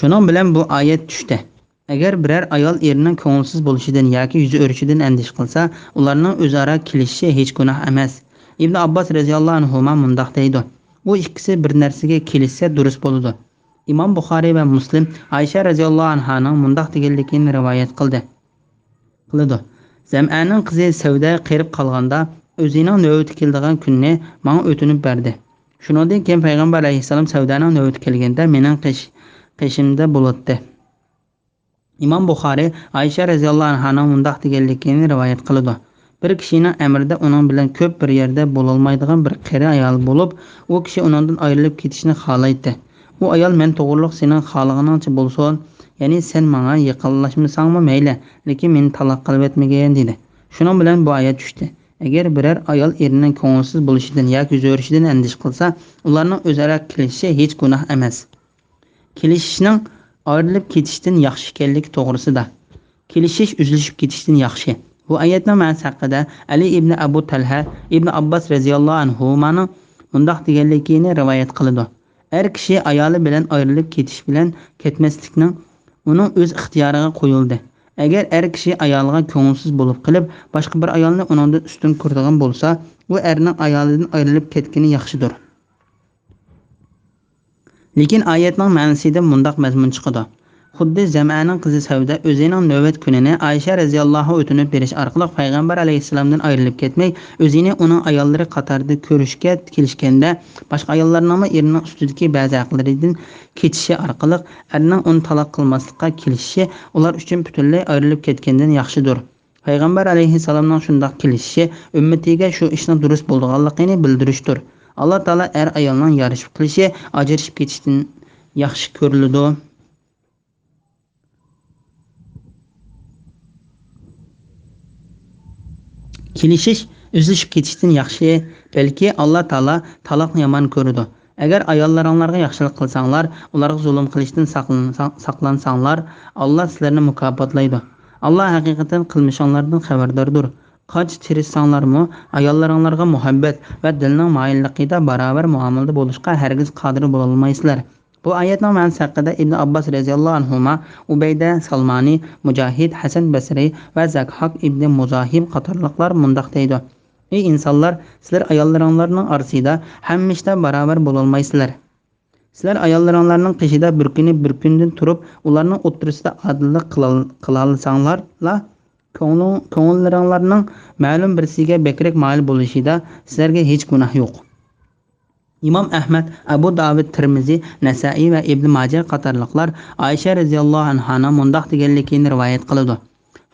شۇنىڭ بىلەن بۇ ئايەت چۈشتى. ئەگەر بىرەر ئايال ئېرىنىڭ كۆڭۈلسىز بولۇشىدىن ياكى يۈزى ئۆرۈشىدىن ئەندىشە قىلسا، ئۇلارنىڭ ئۆزئارا كېلىشىشى ھېچ گۇناھ ئەمەس. ئىبن ئابباس رەزىياللاھۇ ئەنھۇما مۇنداق دەيدۇ، بۇ ئىككىسى بىر نەرسىگە كېلىشسە دۇرۇس بولىدۇ. ئىمام بۇخارىي ۋە مۇسلىم ئائىشە رەزىياللاھۇ ئەنھانىڭ مۇنداق دېگەنلىكىنى رىۋايەت قىلدى، قىلىدۇ. زەمئەنىڭ قىزى سەۋدە قېرىپ قالغاندا، ئۆزىنىڭ نۆۋىتى كېلىدىغان كۈننى ماڭا ئۆتۈنۈپ بەردى. شۇنىڭدىن كېيىن پەيغەمبەر ئەلەيھىسسالام سەۋدەنىڭ نۆۋىتى كەلگەندە مېنىڭ قېش-، قېشىمدا بولاتتى. ئىمام بۇخارىي ئائىشە رەزىياللاھۇ ئەنھانىڭ مۇنداق دېگەنلىكىنى رىۋايەت قىلىدۇ، بىر كىشىنىڭ ئەمرىدە ئۇنىڭ بىلەن كۆپ بىر يەردە بولالمايدىغان بىر قېرى ئايال بولۇپ، ئۇ كىشى ئۇنىڭدىن ئايرىلىپ كېتىشنى خالايتتى. ئۇ ئايال، مەن توغرۇلۇق سېنىڭ خالىغىنىڭچە بولسۇن، يەنى سەن ماڭا يېقىنلاشمىساڭمۇ مەيلى، لېكىن مېنى تالاق قىلىۋەتمىگىن، دېدى. شۇنىڭ بىلەن بۇ ئايەت چۈشتى. ئەگەر بىرەر ئايال ئېرىنىڭ كۆڭۈلسىز بولۇشىدىن ياكى يۈزى ئۆرۈشىدىن ئەندىشە قىلسا، ئۇلارنىڭ ئۆزئارا كېلىشىشى ھېچ گۇناھ ئەمەس. كېلىشىشنىڭ ئايرىلىپ كېتىشتىن ياخشى ئىكەنلىكى توغرىسىدا. كېلىشىش ئۈزۈلۈشۈپ كېتىشتىن ياخشى. بۇ ئايەتنىڭ مەنىسى ھەققىدە ئەلى ئىبنى ئەبۇ تەلھە ئىبنى ئابباس رەزىياللاھۇ ئەنھۇمانىڭ مۇنداق دېگەنلىكىنى رىۋايەت قىلىدۇ، ئەر كىشى ئايالى بىلەن ئايرىلىپ كېتىش بىلەن كەتمەسلىكنىڭ ئۇنىڭ ئۆز ئىختىيارىغا قويۇلدى. ئەگەر ئەر كىشى ئايالىغا كۆڭۈلسىز بولۇپ قېلىپ، باشقا بىر ئايالنى ئۇنىڭدىن ئۈستۈن كۆرىدىغان بولسا، ئۇ ئەرنىڭ ئايالىدىن ئايرىلىپ كەتكىنى ياخشىدۇر. لېكىن ئايەتنىڭ مەنىسىدىن مۇنداق مەزمۇن چىقىدۇ، خۇددى زەمئەنىڭ قىزى سەۋدە ئۆزىنىڭ نۆۋەت كۈنىنى ئائىشە رەزىياللاھۇ ئۆتۈنۈپ بېرىش ئارقىلىق پەيغەمبەر ئەلەيھىسسالامدىن ئايرىلىپ كەتمەي، ئۆزىنى ئۇنىڭ ئاياللىرى قاتارىدا كۆرۈشكە كېلىشكەندە، باشقا ئاياللارنىڭمۇ ئېرىنىڭ ئۈستىدىكى بەزى ھەقلىرىدىن كېچىشى ئارقىلىق ئەرنىڭ ئۇنى تالاق قىلماسلىققا كېلىشىشى ئۇلار ئۈچۈن پۈتۈنلەي ئايرىلىپ كەتكەندىن ياخشىدۇر. پەيغەمبەر ئەلەيھىسسالامنىڭ شۇنداق كېلىشىشى ئۈممىتىگە شۇ ئىشنىڭ دۇرۇس بولىدىغانلىقىنى بىلدۈرۈشتۇر. ئاللا تائالا ئەر-ئايالنىڭ يارىشىپ قېلىشى ئاجرىشىپ كېتىشتىن ياخشى كۆرۈلىدۇ. كېلىشىش ئۈزۈلۈشۈپ كېتىشتىن ياخشى، بەلكى ئاللا تائالا تالاقنى يامان كۆرىدۇ. ئەگەر ئاياللىرىڭلارغا ياخشىلىق قىلساڭلار، ئۇلارغا زۇلۇم قىلىشتىن ساقلانساڭ-، ساقلانساڭلار، ئاللا سىلەرنى مۇكاپاتلايدۇ. ئاللا ھەقىقەتەن قىلمىشىڭلاردىن خەۋەرداردۇر. قانچە تىرىشساڭلارمۇ، ئاياللىرىڭلارغا مۇھەببەت ۋە دىلنىڭ مايىللىقىدا باراۋەر مۇئامىلىدە بولۇشقا ھەرگىز قادىر بولالمايسىلەر. بۇ ئايەتنىڭ مەنىسى ھەققىدە ئىبن ئابباس رەزىياللاھۇ ئەنھۇما، ئۇبەيدە سالمانى، مۇجاھىد، ھەسەن بەسرى ۋە زەكھاك ئىبنى مۇزاھىم قاتارلىقلار مۇنداق دەيدۇ: ئەي ئىنسانلار، سىلەر ئاياللىرىڭلارنىڭ ئارىسىدا ھەممە ئىشتا باراۋەر بولالمايسىلەر. سىلەر ئاياللىرىڭلارنىڭ قېشىدا بىر كۈنى بىر كۈندىن تۇرۇپ، ئۇلارنىڭ ئوتتۇرىسىدا ئادىللىق قىلال-، قىلالىساڭلارلا، كۆڭلۈڭ-، كۆڭۈللىرىڭلارنىڭ مەلۇم بىرسىگە بەكرەك مايىل بولۇشىدا سىلەرگە ھېچ گۇناھ يوق. ئىمام ئەھمەد، ئەبۇ داۋۇد، تىرمىزى، نەسائىي ۋە ئىبن ماجە قاتارلىقلار ئائىشە رەزىياللاھۇ ئەنھانىڭ مۇنداق دېگەنلىكىنى رىۋايەت قىلىدۇ: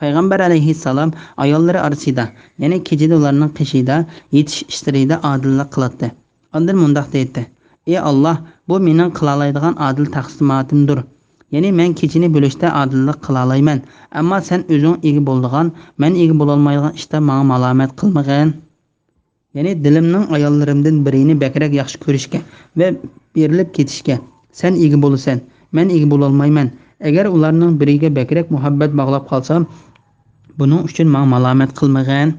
پەيغەمبەر ئەلەيھىسسالام ئاياللىرى ئارىسىدا، يەنى كېچىدە ئۇلارنىڭ قېشىدا يېتىش ئىشلىرىدا ئادىللىق قىلاتتى. ئاندىن مۇنداق دەيتتى: ئى ئاللا، بۇ مېنىڭ قىلالايدىغان ئادىل تەقسىماتىمدۇر. يەنى مەن كېچىنى بۆلۈشتە ئادىللىق قىلالايمەن، ئەمما سەن ئۆزۈڭ ئىگە بولىدىغان، مەن ئىگە بولالمايدىغان ئىشتا ماڭا مالامەت قىلمىغىن. يەنى دىلىمنىڭ ئاياللىرىمدىن بىرىنى بەكرەك ياخشى كۆرۈشكە ۋە بېرىلىپ كېتىشكە سەن ئىگە بولىسەن، مەن ئىگە بولالمايمەن. ئەگەر ئۇلارنىڭ بىرىگە بەكرەك مۇھەببەت باغلاپ قالسام، بۇنىڭ ئۈچۈن ماڭا مالامەت قىلمىغىن.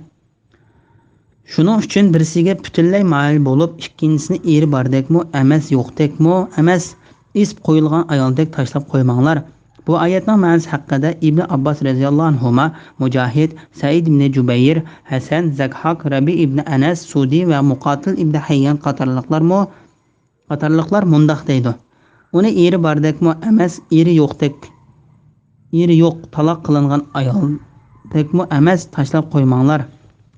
شۇنىڭ ئۈچۈن بىرسىگە پۈتۈنلەي مايىل بولۇپ، ئىككىنچىسىنى ئېرى باردەكمۇ ئەمەس، يوقتەكمۇ ئەمەس، ئېسىپ قويۇلغان ئايالدەك تاشلاپ قويماڭلار. بۇ ئايەتنىڭ مەنىسى ھەققىدە ئىبنى ئابباس رەزىياللاھۇ ئەنھۇما، مۇجاھىد، سەئىد ئىبنى جۇبەير، ھەسەن، زەكھاك، رەبىئ ئىبنى ئەنەس، سۇدى ۋە مۇقاتىل ئىبنى ھەييان قاتارلىقلارمۇ، قاتارلىقلار مۇنداق دەيدۇ: ئۇنى ئېرى باردەكمۇ ئەمەس، ئېرى يوقتەك، ئېرى يوق، تالاق قىلىنغان ئايالدەكمۇ ئەمەس، تاشلاپ قويماڭلار.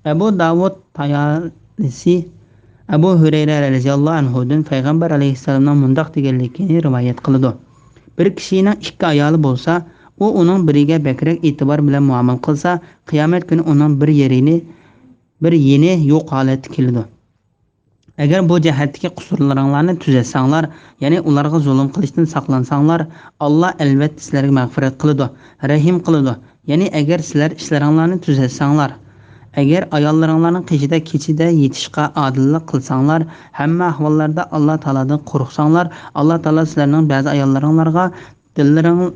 ئەبۇ داۋۇد تايالىسى ئەبۇ ھۈرەيرە رەزىياللاھۇ ئەنھۇدىن پەيغەمبەر ئەلەيھىسسالامنىڭ مۇنداق دېگەنلىكىنى رىۋايەت قىلىدۇ: بىر كىشىنىڭ ئىككى ئايالى بولسا، ئۇ ئۇنىڭ بىرىگە بەكرەك ئېتىبار بىلەن مۇئامىلە قىلسا، قىيامەت كۈنى ئۇنىڭ بىر يېرىنى، بىر يېنى يوق ھالەتتە كېلىدۇ. ئەگەر بۇ جەھەتتىكى قۇسۇرلىرىڭلارنى تۈزەتسەڭلار، يەنى ئۇلارغا زۇلۇم قىلىشتىن ساقلانساڭلار، ئاللا ئەلۋەتتە سىلەرگە مەغپىرەت قىلىدۇ، رەھىم قىلىدۇ. يەنى ئەگەر سىلەر ئىشلىرىڭلارنى تۈزەتسەڭلار، ئەگەر ئاياللىرىڭلارنىڭ قېشىدا كېچىدە يېتىشقا ئادىللىق قىلساڭلار، ھەممە ئەھۋاللاردا ئاللا تائالادىن قورقساڭلار، ئاللا تائالا سىلەرنىڭ بەزى ئاياللىرىڭلارغا دىللىرىڭ-،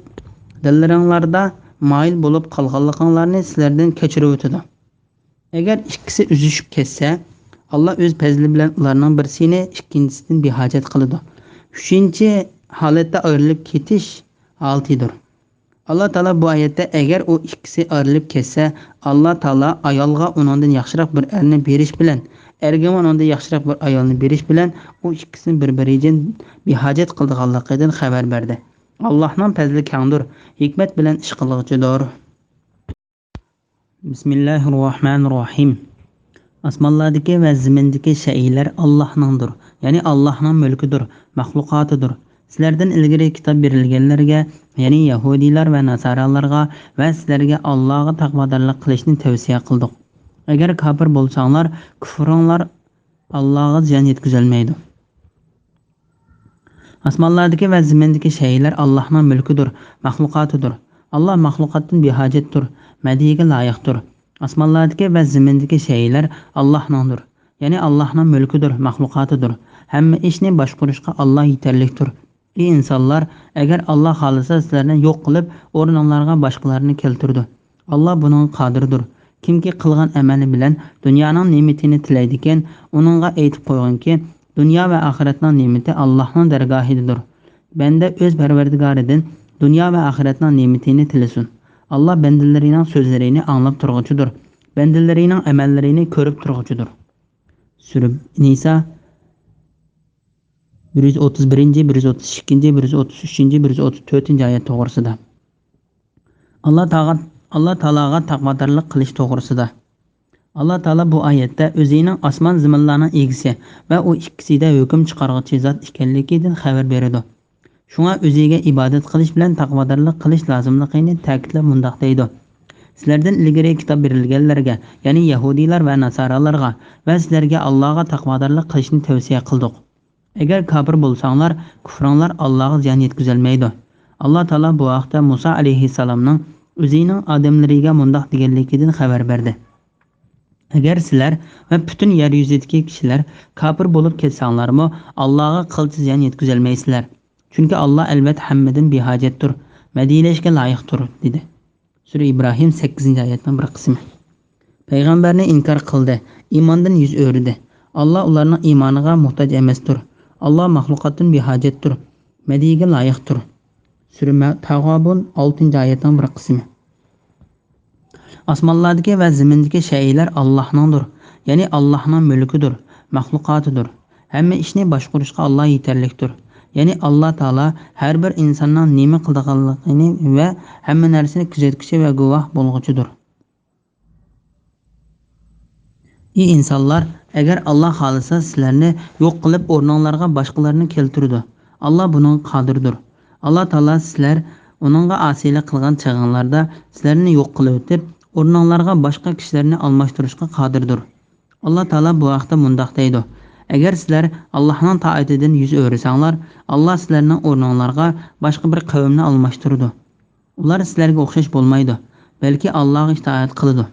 دىللىرىڭلاردا مايىل بولۇپ قالغانلىقىڭلارنى سىلەردىن كەچۈرۈۋېتىدۇ. ئەگەر ئىككىسى ئۈزۈشۈپ كەتسە، ئاللا ئۆز پەزلى بىلەن ئۇلارنىڭ بىرسىنى ئىككىنچىسىدىن بىھاجەت قىلىدۇ. ئۈچىنچى ھالەتتە ئايرىلىپ كېتىش ھالىتىدۇر. ئاللا تائالا بۇ ئايەتتە، ئەگەر ئۇ ئىككىسى ئايرىلىپ كەتسە، ئاللا تائالا ئايالغا ئۇنىڭدىن ياخشىراق بىر ئەرنى بېرىش بىلەن، ئەرگىمۇ ئۇنىڭدىن ياخشىراق بىر ئايالنى بېرىش بىلەن ئۇ ئىككىسىنى بىر-بىرىدىن بىھاجەت قىلىدىغانلىقىدىن خەۋەر بەردى. ئاللانىڭ پەزلى كەڭدۇر، ھېكمەت بىلەن ئىش قىلغۇچىدۇر. بىسمىللاھىررەھمانىررەھىم. ئاسمانلاردىكى ۋە زېمىندىكى شەيئىلەر ئاللاھنىڭدۇر، يەنى ئاللاھنىڭ مۈلكىدۇر، مەخلۇقاتىدۇر. سىلەردىن ئىلگىرى كىتاب بېرىلگەنلەرگە، يەنى يەھۇدىيلار ۋە ناسارالارغا ۋە سىلەرگە ئاللاغا تەقۋادارلىق قىلىشنى تەۋسىيە قىلدۇق. ئەگەر كاپىر بولساڭلار، كۇفرۇڭلار ئاللاغا زىيان يەتكۈزەلمەيدۇ. ئاسمانلاردىكى ۋە زېمىندىكى شەيئىلەر ئاللاھنىڭ مۈلكىدۇر، مەخلۇقاتىدۇر. ئاللا مەخلۇقاتتىن بىھاجەتتۇر، مەدھىيەگە لايىقتۇر. ئاسمانلاردىكى ۋە زېمىندىكى شەيئىلەر ئاللاھنىڭدۇر، يەنى ئاللاھنىڭ مۈلكىدۇر، مەخلۇقاتىدۇر. ھەممە ئىشنى باشقۇرۇشقا ئاللا يېتەرلىكتۇر. ئى ئىنسانلار، ئەگەر ئاللا خالىسا سىلەرنى يوق قىلىپ، ئورنۇڭلارغا باشقىلارنى كەلتۈرىدۇ. ئاللا بۇنىڭغا قادىردۇر. كىمكى قىلغان ئەمەلى بىلەن دۇنيانىڭ نېمىتىنى تىلەيدىكەن، ئۇنىڭغا ئېيتىپ قويغىنكى، دۇنيا ۋە ئاخىرەتنىڭ نېمىتى ئاللاھنىڭ دەرگاھىدىدۇر. بەندە ئۆز پەرۋەردىگارىدىن دۇنيا ۋە ئاخىرەتنىڭ نېمىتىنى تىلىسۇن. ئاللا بەندىلىرىنىڭ سۆزلىرىنى ئاڭلاپ تۇرغۇچىدۇر. بەندىلىرىنىڭ ئەمەللىرىنى كۆرۈپ تۇرغۇچىدۇر. سۈرە نىسا، بىر يۈز ئوتتۇز بىرىنچى، بىر يۈز ئوتتۇز ئىككىنچى، بىر يۈز ئوتتۇز ئۈچىنچى، بىر يۈز ئوتتۇز تۆتىنچى ئايەت توغرىسىدا. ئاللا تاغا-، ئاللا تائالاغا تەقۋادارلىق قىلىش توغرىسىدا. ئاللا تائالا بۇ ئايەتتە ئۆزىنىڭ ئاسمان زېمىنلارنىڭ ئىگىسى ۋە ئۇ ئىككىسىدە ھۆكۈم چىقارغۇچى زات ئىكەنلىكىدىن خەۋەر بېرىدۇ. شۇڭا ئۆزىگە ئىبادەت قىلىش بىلەن تەقۋادارلىق قىلىش لازىملىقىنى تەكىتلەپ مۇنداق دەيدۇ: سىلەردىن ئىلگىرى كىتاب بېرىلگەنلەرگە، يەنى يەھۇدىيلار ۋە ناسارالارغا ۋە سىلەرگە ئاللاغا تەقۋادارلىق قىلىشنى تەۋسىيە قىلدۇق. ئەگەر كاپىر بولساڭلار، كۇفرۇڭلار ئاللاغا زىيان يەتكۈزەلمەيدۇ. ئاللا تائالا بۇ ھەقتە مۇسا ئەلەيھىسسالامنىڭ ئۆزىنىڭ ئادەملىرىگە مۇنداق دېگەنلىكىدىن خەۋەر بەردى: ئەگەر سىلەر ۋە پۈتۈن يەر يۈزىدىكى كىشىلەر كاپىر بولۇپ كەتسەڭلارمۇ، ئاللاغا قىلچە زىيان يەتكۈزەلمەيسىلەر. چۈنكى ئاللا ئەلۋەتتە ھەممىدىن بىھاجەتتۇر، مەدھىيلەشكە لايىقتۇر، دېدى. سۈرە ئىبراھىم، سەككىزىنچى ئايەتنىڭ بىر قىسمى. پەيغەمبەرنى ئىنكار قىلدى، ئىماندىن يۈز ئۆرۈدى. ئاللا ئۇلارنىڭ ئىمانىغا موھتاج ئەمەستۇر. ئاللا مەخلۇقاتتىن بىھاجەتتۇر، مەدھىيگە لايىقتۇر. سۈرە مە-، تەغابۇن، ئالتىنچى ئايەتنىڭ بىر قىسمى. ئاسمانلاردىكى ۋە زېمىندىكى شەيئىلەر ئاللاھنىڭدۇر، يەنى ئاللاھنىڭ مۈلكىدۇر، مەخلۇقاتىدۇر. ھەممە ئىشنى باشقۇرۇشقا ئاللا يېتەرلىكتۇر. يەنى ئاللا تائالا ھەر بىر ئىنساننىڭ نېمە قىلىدىغانلىقىنى ۋە ھەممە نەرسىنى كۆزەتكۈچى ۋە گۇۋاھ بولغۇچىدۇر. ئى ئىنسانلار، ئەگەر ئاللا خالىسا سىلەرنى يوق قىلىپ ئورنۇڭلارغا باشقىلارنى كەلتۈرىدۇ. ئاللا بۇنىڭغا قادىردۇر. ئاللا تائالا سىلەر ئۇنىڭغا ئاسىيلىق قىلغان چېغىڭلاردا سىلەرنى يوق قىلىۋېتىپ، ئورنۇڭلارغا باشقا كىشىلەرنى ئالماشتۇرۇشقا قادىردۇر. ئاللا تائالا بۇ ھەقتە مۇنداق دەيدۇ: ئەگەر سىلەر ئاللاھنىڭ تائىتىدىن يۈز ئۆرۈسەڭلار، ئاللا سىلەرنىڭ ئورنۇڭلارغا باشقا بىر قەۋمنى ئالماشتۇرىدۇ. ئۇلار سىلەرگە ئوخشاش بولمايدۇ، بەلكى ئاللاغا ئىتائەت قىلىدۇ.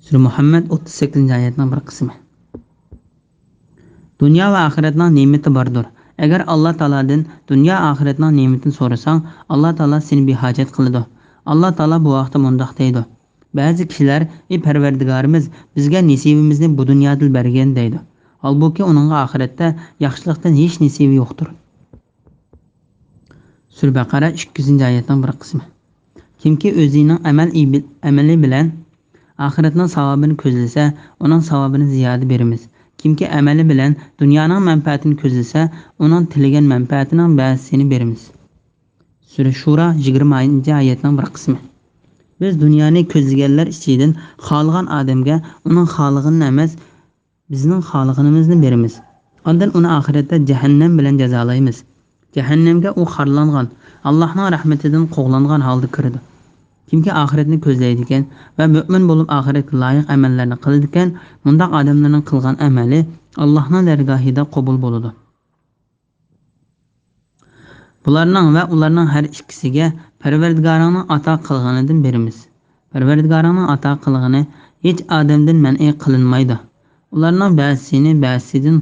سۈرە مۇھەممەد، ئوتتۇز سەككىزىنچى ئايەتنىڭ بىر قىسمى. دۇنيا ۋە ئاخىرەتنىڭ نېمىتى باردۇر. ئەگەر ئاللا تائالادىن دۇنيا ئاخىرەتنىڭ نېمىتىنى سورىساڭ، ئاللا تائالا سېنى بىھاجەت قىلىدۇ. ئاللا تائالا بۇ ھەقتە مۇنداق دەيدۇ: بەزى كىشىلەر، ئى پەرۋەردىگارىمىز، بىزگە نېسىۋىمىزنى بۇ دۇنيادىلا بەرگىن، دەيدۇ. ھالبۇكى، ئۇنىڭغا ئاخىرەتتە ياخشىلىقتىن ھېچ نېسىۋى يوقتۇر. سۈرە بەقەرە، ئىككى يۈزىنچى ئايەتنىڭ بىر قىسمى. كىمكى ئۆزىنىڭ ئەمەل ئىبى-، ئەمىلى بىلەن ئاخىرەتنىڭ ساۋابىنى كۆزلىسە، ئۇنىڭ ساۋابىنى زىيادە بېرىمىز. كىمكى ئەمىلى بىلەن دۇنيانىڭ مەنپەئەتىنى كۆزلىسە، ئۇنىڭ تىلىگەن مەنپەئەتىنىڭ بەزىسىنى بېرىمىز. سۈرە شۇرا، يىگىرمىنچى ئايەتنىڭ بىر قىسمى. بىز دۇنيانى كۆزلىگەنلەر ئىچىدىن خالىغان ئادەمگە ئۇنىڭ خالىغىنىنى ئەمەس، بىزنىڭ خالىغىنىمىزنى بېرىمىز. ئاندىن ئۇنى ئاخىرەتتە جەھەننەم بىلەن جازالايمىز. جەھەننەمگە ئۇ خارلانغان، ئاللاھنىڭ رەھمىتىدىن قوغلانغان ھالدا كىرىدۇ. كىمكى ئاخىرەتنى كۆزلەيدىكەن ۋە مۆمىن بولۇپ ئاخىرەتكە لايىق ئەمەللەرنى قىلىدىكەن، مۇنداق ئادەملەرنىڭ قىلغان ئەمەلى ئاللاھنىڭ دەرگاھىدا قوبۇل بولىدۇ. بۇلارنىڭ ۋە ئۇلارنىڭ ھەر ئىككىسىگە پەرۋەردىگارىڭنىڭ ئاتا قىلغىنىدىن بېرىمىز. پەرۋەردىگارىڭنىڭ ئاتا قىلغىنى ھېچ ئادەمدىن مەنئى قىلىنمايدۇ. ئۇلارنىڭ بەزىسىنى بەزىسىدىن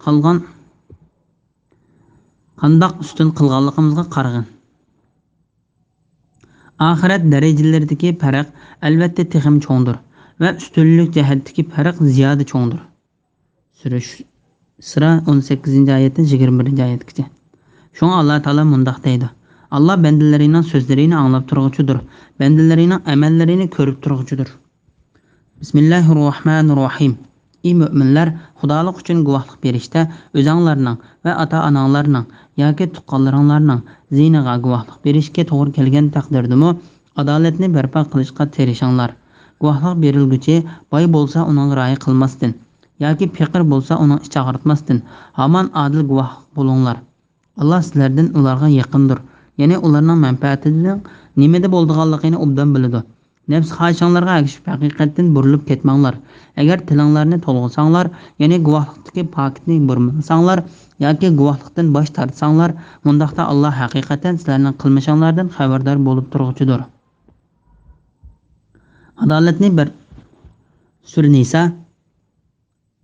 قالغان قانداق ئۈستۈن قىلغانلىقىمىزغا قارىغىن. ئاخىرەت دەرىجىلىرىدىكى پەرق ئەلۋەتتە تېخىمۇ چوڭدۇر ۋە ئۈستۈنلۈك جەھەتتىكى پەرق زىيادە چوڭدۇر. سۈرە، سۈرە ئون سەككىزىنچى ئايەتتىن يىگىرمە بىرىنچى ئايەتكىچە. شۇڭا ئاللا تائالا مۇنداق دەيدۇ: ئاللا بەندىلىرىنىڭ سۆزلىرىنى ئاڭلاپ تۇرغۇچىدۇر، بەندىلىرىنىڭ ئەمەللىرىنى كۆرۈپ تۇرغۇچىدۇر. بىسمىللاھىررەھمانىررەھىم. ئى مۆمىنلەر، خۇدالىق ئۈچۈن گۇۋاھلىق بېرىشتە ئۆزەڭلارنىڭ ۋە ئاتا-ئاناڭلارنىڭ ياكى تۇغقانلىرىڭلارنىڭ زىيىنىغا گۇۋاھلىق بېرىشكە توغرا كەلگەن تەقدىردىمۇ، ئادالەتنى بەرپا قىلىشقا تىرىشىڭلار. گۇۋاھلىق بېرىلگۈچى باي بولسا، ئۇنىڭغا رىيا قىلماستىن ياكى پېقىر بولسا، ئۇنىڭ ئىچى ئاغرىتماستىن ھامان ئادىل گۇۋاھ بولۇڭلار. ئاللا سىلەردىن ئۇلارغا يېقىندۇر، يەنى ئۇلارنىڭ مەنپەئەتىنىڭ نېمىدە بولىدىغانلىقىنى ئوبدان بىلىدۇ. نەپس خاھىشىڭلارغا ئەگىشىپ ھەقىقەتتىن بۇرۇلۇپ كەتمەڭلار. ئەگەر تىلىڭلارنى تولغىساڭلار، يەنى گۇۋاھلىقتىكى پاكىتنى بۇرمىلىساڭلار ياكى گۇۋاھلىقتىن باش تارتساڭلار، مۇنداقتا ئاللا ھەقىقەتەن سىلەرنىڭ قىلمىشىڭلاردىن خەۋەردار بولۇپ تۇرغۇچىدۇر. ئادالەتنى بەر-، سۈرە نىسا،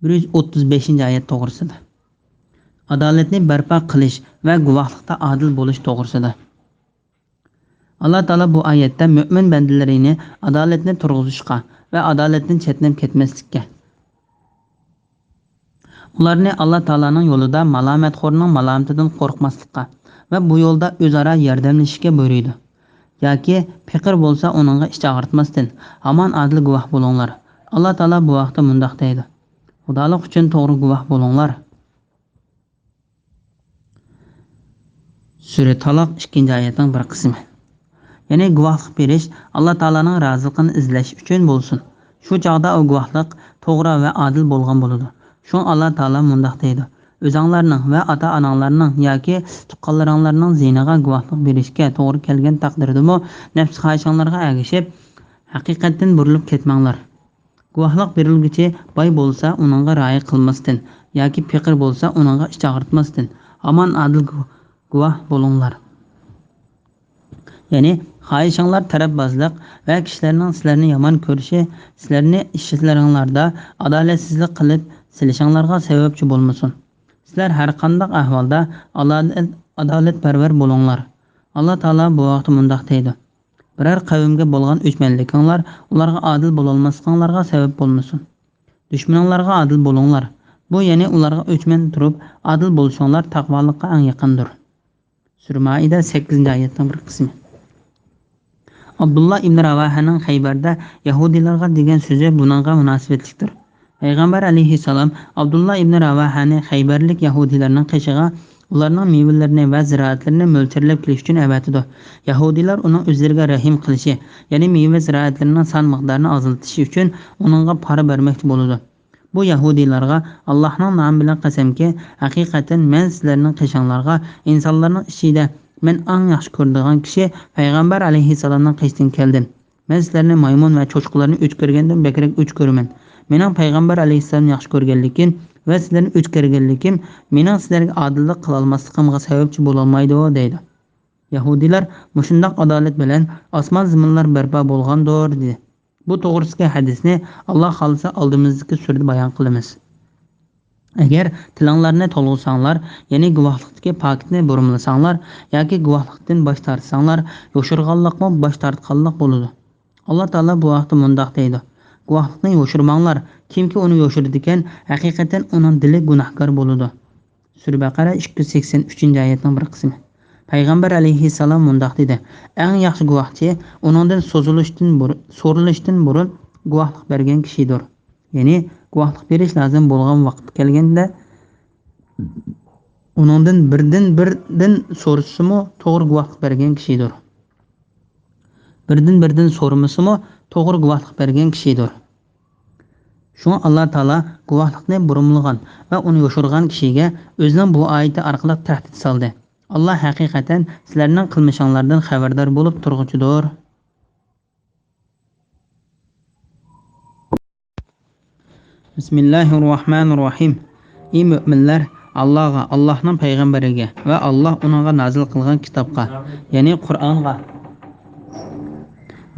بىر يۈز ئوتتۇز بەشىنچى ئايەت توغرىسىدا. ئادالەتنى بەرپا قىلىش ۋە گۇۋاھلىقتا ئادىل بولۇش توغرىسىدا. ئاللا تائالا بۇ ئايەتتە مۆمىن بەندىلىرىنى ئادالەتنى تۇرغۇزۇشقا ۋە ئادالەتتىن چەتنەپ كەتمەسلىككە، ئۇلارنى ئاللا تائالانىڭ يولىدا مالامەتخورنىڭ مالامىتىدىن قورقماسلىققا ۋە بۇ يولدا ئۆزئارا ياردەملىشىشكە بۇيرۇيدۇ. ياكى پېقىر بولسا، ئۇنىڭغا ئىچ ئاغرىتماستىن، ھامان ئادىل گۇۋاھ بولۇڭلار. ئاللا تائالا بۇ ھەقتە مۇنداق دەيدۇ: خۇدالىق ئۈچۈن توغرا گۇۋاھ بولۇڭلار. سۈرە تالاق، ئىككىنچى ئايەتنىڭ بىر قىسمى. يەنى گۇۋاھلىق بېرىش ئاللا تائالانىڭ رازىلىقىنى ئىزدەش ئۈچۈن بولسۇن. شۇ چاغدا ئۇ گۇۋاھلىق توغرا ۋە ئادىل بولغان بولىدۇ. شۇڭا ئاللا تائالا مۇنداق دەيدۇ: ئۆزەڭلارنىڭ ۋە ئاتا-ئاناڭلارنىڭ ياكى تۇغقانلىرىڭلارنىڭ زىيىنىغا گۇۋاھلىق بېرىشكە توغرا كەلگەن تەقدىردىمۇ، نەپس خاھىشىڭلارغا ئەگىشىپ، ھەقىقەتتىن بۇرۇلۇپ كەتمەڭلار. گۇۋاھلىق بېرىلگۈچى باي بولسا، ئۇنىڭغا رىيا قىلماستىن ياكى پېقىر بولسا، ئۇنىڭغا ئىچ ئاغرىتماستىن، ھامان ئادىل گۇ-، گۇۋاھ بولۇڭلار. يەنى خاھىشىڭلار تەرەپبازلىق ۋە كىشىلەرنىڭ سىلەرنى يامان كۆرۈشى سىلەرنى ئىشلىرىڭلاردا ئادالەتسىزلىك قىلىپ سېلىشىڭلارغا سەۋەبچى بولمىسۇن. سىلەر ھەرقانداق ئەھۋالدا ئادالەت، ئادالەتپەرۋەر بولۇڭلار. ئاللا تائالا بۇ ھەقتە مۇنداق دەيدۇ: بىرەر قەۋمگە بولغان ئۆچمەنلىكىڭلار ئۇلارغا ئادىل بولالماسلىقىڭلارغا سەۋەب بولمىسۇن. دۈشمىنىڭلارغا ئادىل بولۇڭلار. بۇ، يەنى ئۇلارغا ئۆچمەن تۇرۇپ ئادىل بولۇشۇڭلار تەقۋالىققا ئەڭ يېقىندۇر. سۈرە مائىدە، سەككىزىنچى ئايەتنىڭ بىر قىسمى. ئابدۇللا ئىبن راۋاھەنىڭ خەيبەردە يەھۇدىيلارغا دېگەن سۆزى بۇنىڭغا مۇناسىۋەتلىكتۇر. پەيغەمبەر ئەلەيھىسسالام ئابدۇللا ئىبن راۋاھەنى خەيبەرلىك يەھۇدىيلارنىڭ قېشىغا ئۇلارنىڭ مېۋىلىرىنى ۋە زىرائەتلىرىنى مۆلچەرلەپ كېلىش ئۈچۈن ئەۋەتىدۇ. يەھۇدىيلار ئۇنىڭ ئۆزلىرىگە رەھىم قىلىشى، يەنى مېۋە زىرائەتلىرىنىڭ سان مىقدارىنى ئازلىتىشى ئۈچۈن ئۇنىڭغا پارا بەرمەكچى بولىدۇ. بۇ يەھۇدىيلارغا ئاللاھنىڭ نامى بىلەن قەسەمكى، ھەقىقەتەن مەن سىلەرنىڭ قېشىڭلارغا ئىنسانلارنىڭ ئىچىدە مەن ئەڭ ياخشى كۆرىدىغان كىشى پەيغەمبەر ئەلەيھىسسالامنىڭ قېشىدىن كەلدىم. مەن سىلەرنى مايمۇن ۋە چوشقىلاردىن ئۆچ كۆرگەندىن بەكرەك ئۆچ كۆرىمەن. مېنىڭ پەيغەمبەر ئەلەيھىسسالامنى ياخشى كۆرگەنلىكىم ۋە سىلەرنى ئۆچ كۆرگەنلىكىم مېنىڭ سىلەرگە ئادىللىق قىلالماسلىقىمغا سەۋەبچى بولالمايدۇ، دەيدۇ. يەھۇدىيلار مۇشۇنداق ئادالەت بىلەن ئاسمان زېمىنلار بەرپا بولغاندۇر، دېدى. بۇ توغرىسىدىكى ھەدىسنى، ئاللا خالىسا، ئالدىمىزدىكى سۈرىدە بايان قىلىمىز. ئەگەر تىلىڭلارنى تولغىساڭلار، يەنى گۇۋاھلىقتىكى پاكىتنى بۇرمىلىساڭلار ياكى گۇۋاھلىقتىن باش تارتساڭلار، يوشۇرغانلىقمۇ باش تارتقانلىق بولىدۇ. ئاللا تائالا بۇ ھەقتە مۇنداق دەيدۇ: گۇۋاھلىقنى يوشۇرماڭلار، كىمكى ئۇنى يوشۇرىدىكەن، ھەقىقەتەن ئۇنىڭ دىلى گۇناھكار بولىدۇ. سۈرە بەقەرە، ئىككى يۈز سەكسەن ئۈچىنچى ئايەتنىڭ بىر قىسمى. پەيغەمبەر ئەلەيھىسسالام مۇنداق دېدى: ئەڭ ياخشى گۇۋاھچى ئۇنىڭدىن سوزۇلۇشتىن بۇر-، سورىلىشتىن بۇرۇن گۇۋاھلىق بەرگەن كىشىدۇر. يەنى گۇۋاھلىق بېرىش لازىم بولغان ۋاقىت كەلگەندە، ئۇنىڭدىن بىردىن بىردىن سورىسىمۇ توغرا گۇۋاھلىق بەرگەن كىشىدۇر. بىردىن بىردىن سورىمىسىمۇ توغرا گۇۋاھلىق بەرگەن كىشىدۇر. شۇڭا ئاللا تائالا گۇۋاھلىقنى بۇرمىلىغان ۋە ئۇنى يوشۇرغان كىشىگە ئۆزىنىڭ بۇ ئايىتى ئارقىلىق تەھدىت سالدى. ئاللا ھەقىقەتەن سىلەرنىڭ قىلمىشىڭلاردىن خەۋەردار بولۇپ تۇرغۇچىدۇر. بىسمىللاھىررەھمانىررەھىم. ئى مۆمىنلەر، ئاللاغا، ئاللاھنىڭ پەيغەمبىرىگە ۋە ئاللاھ ئۇنىڭغا نازىل قىلغان كىتابقا، يەنى قۇرئانغا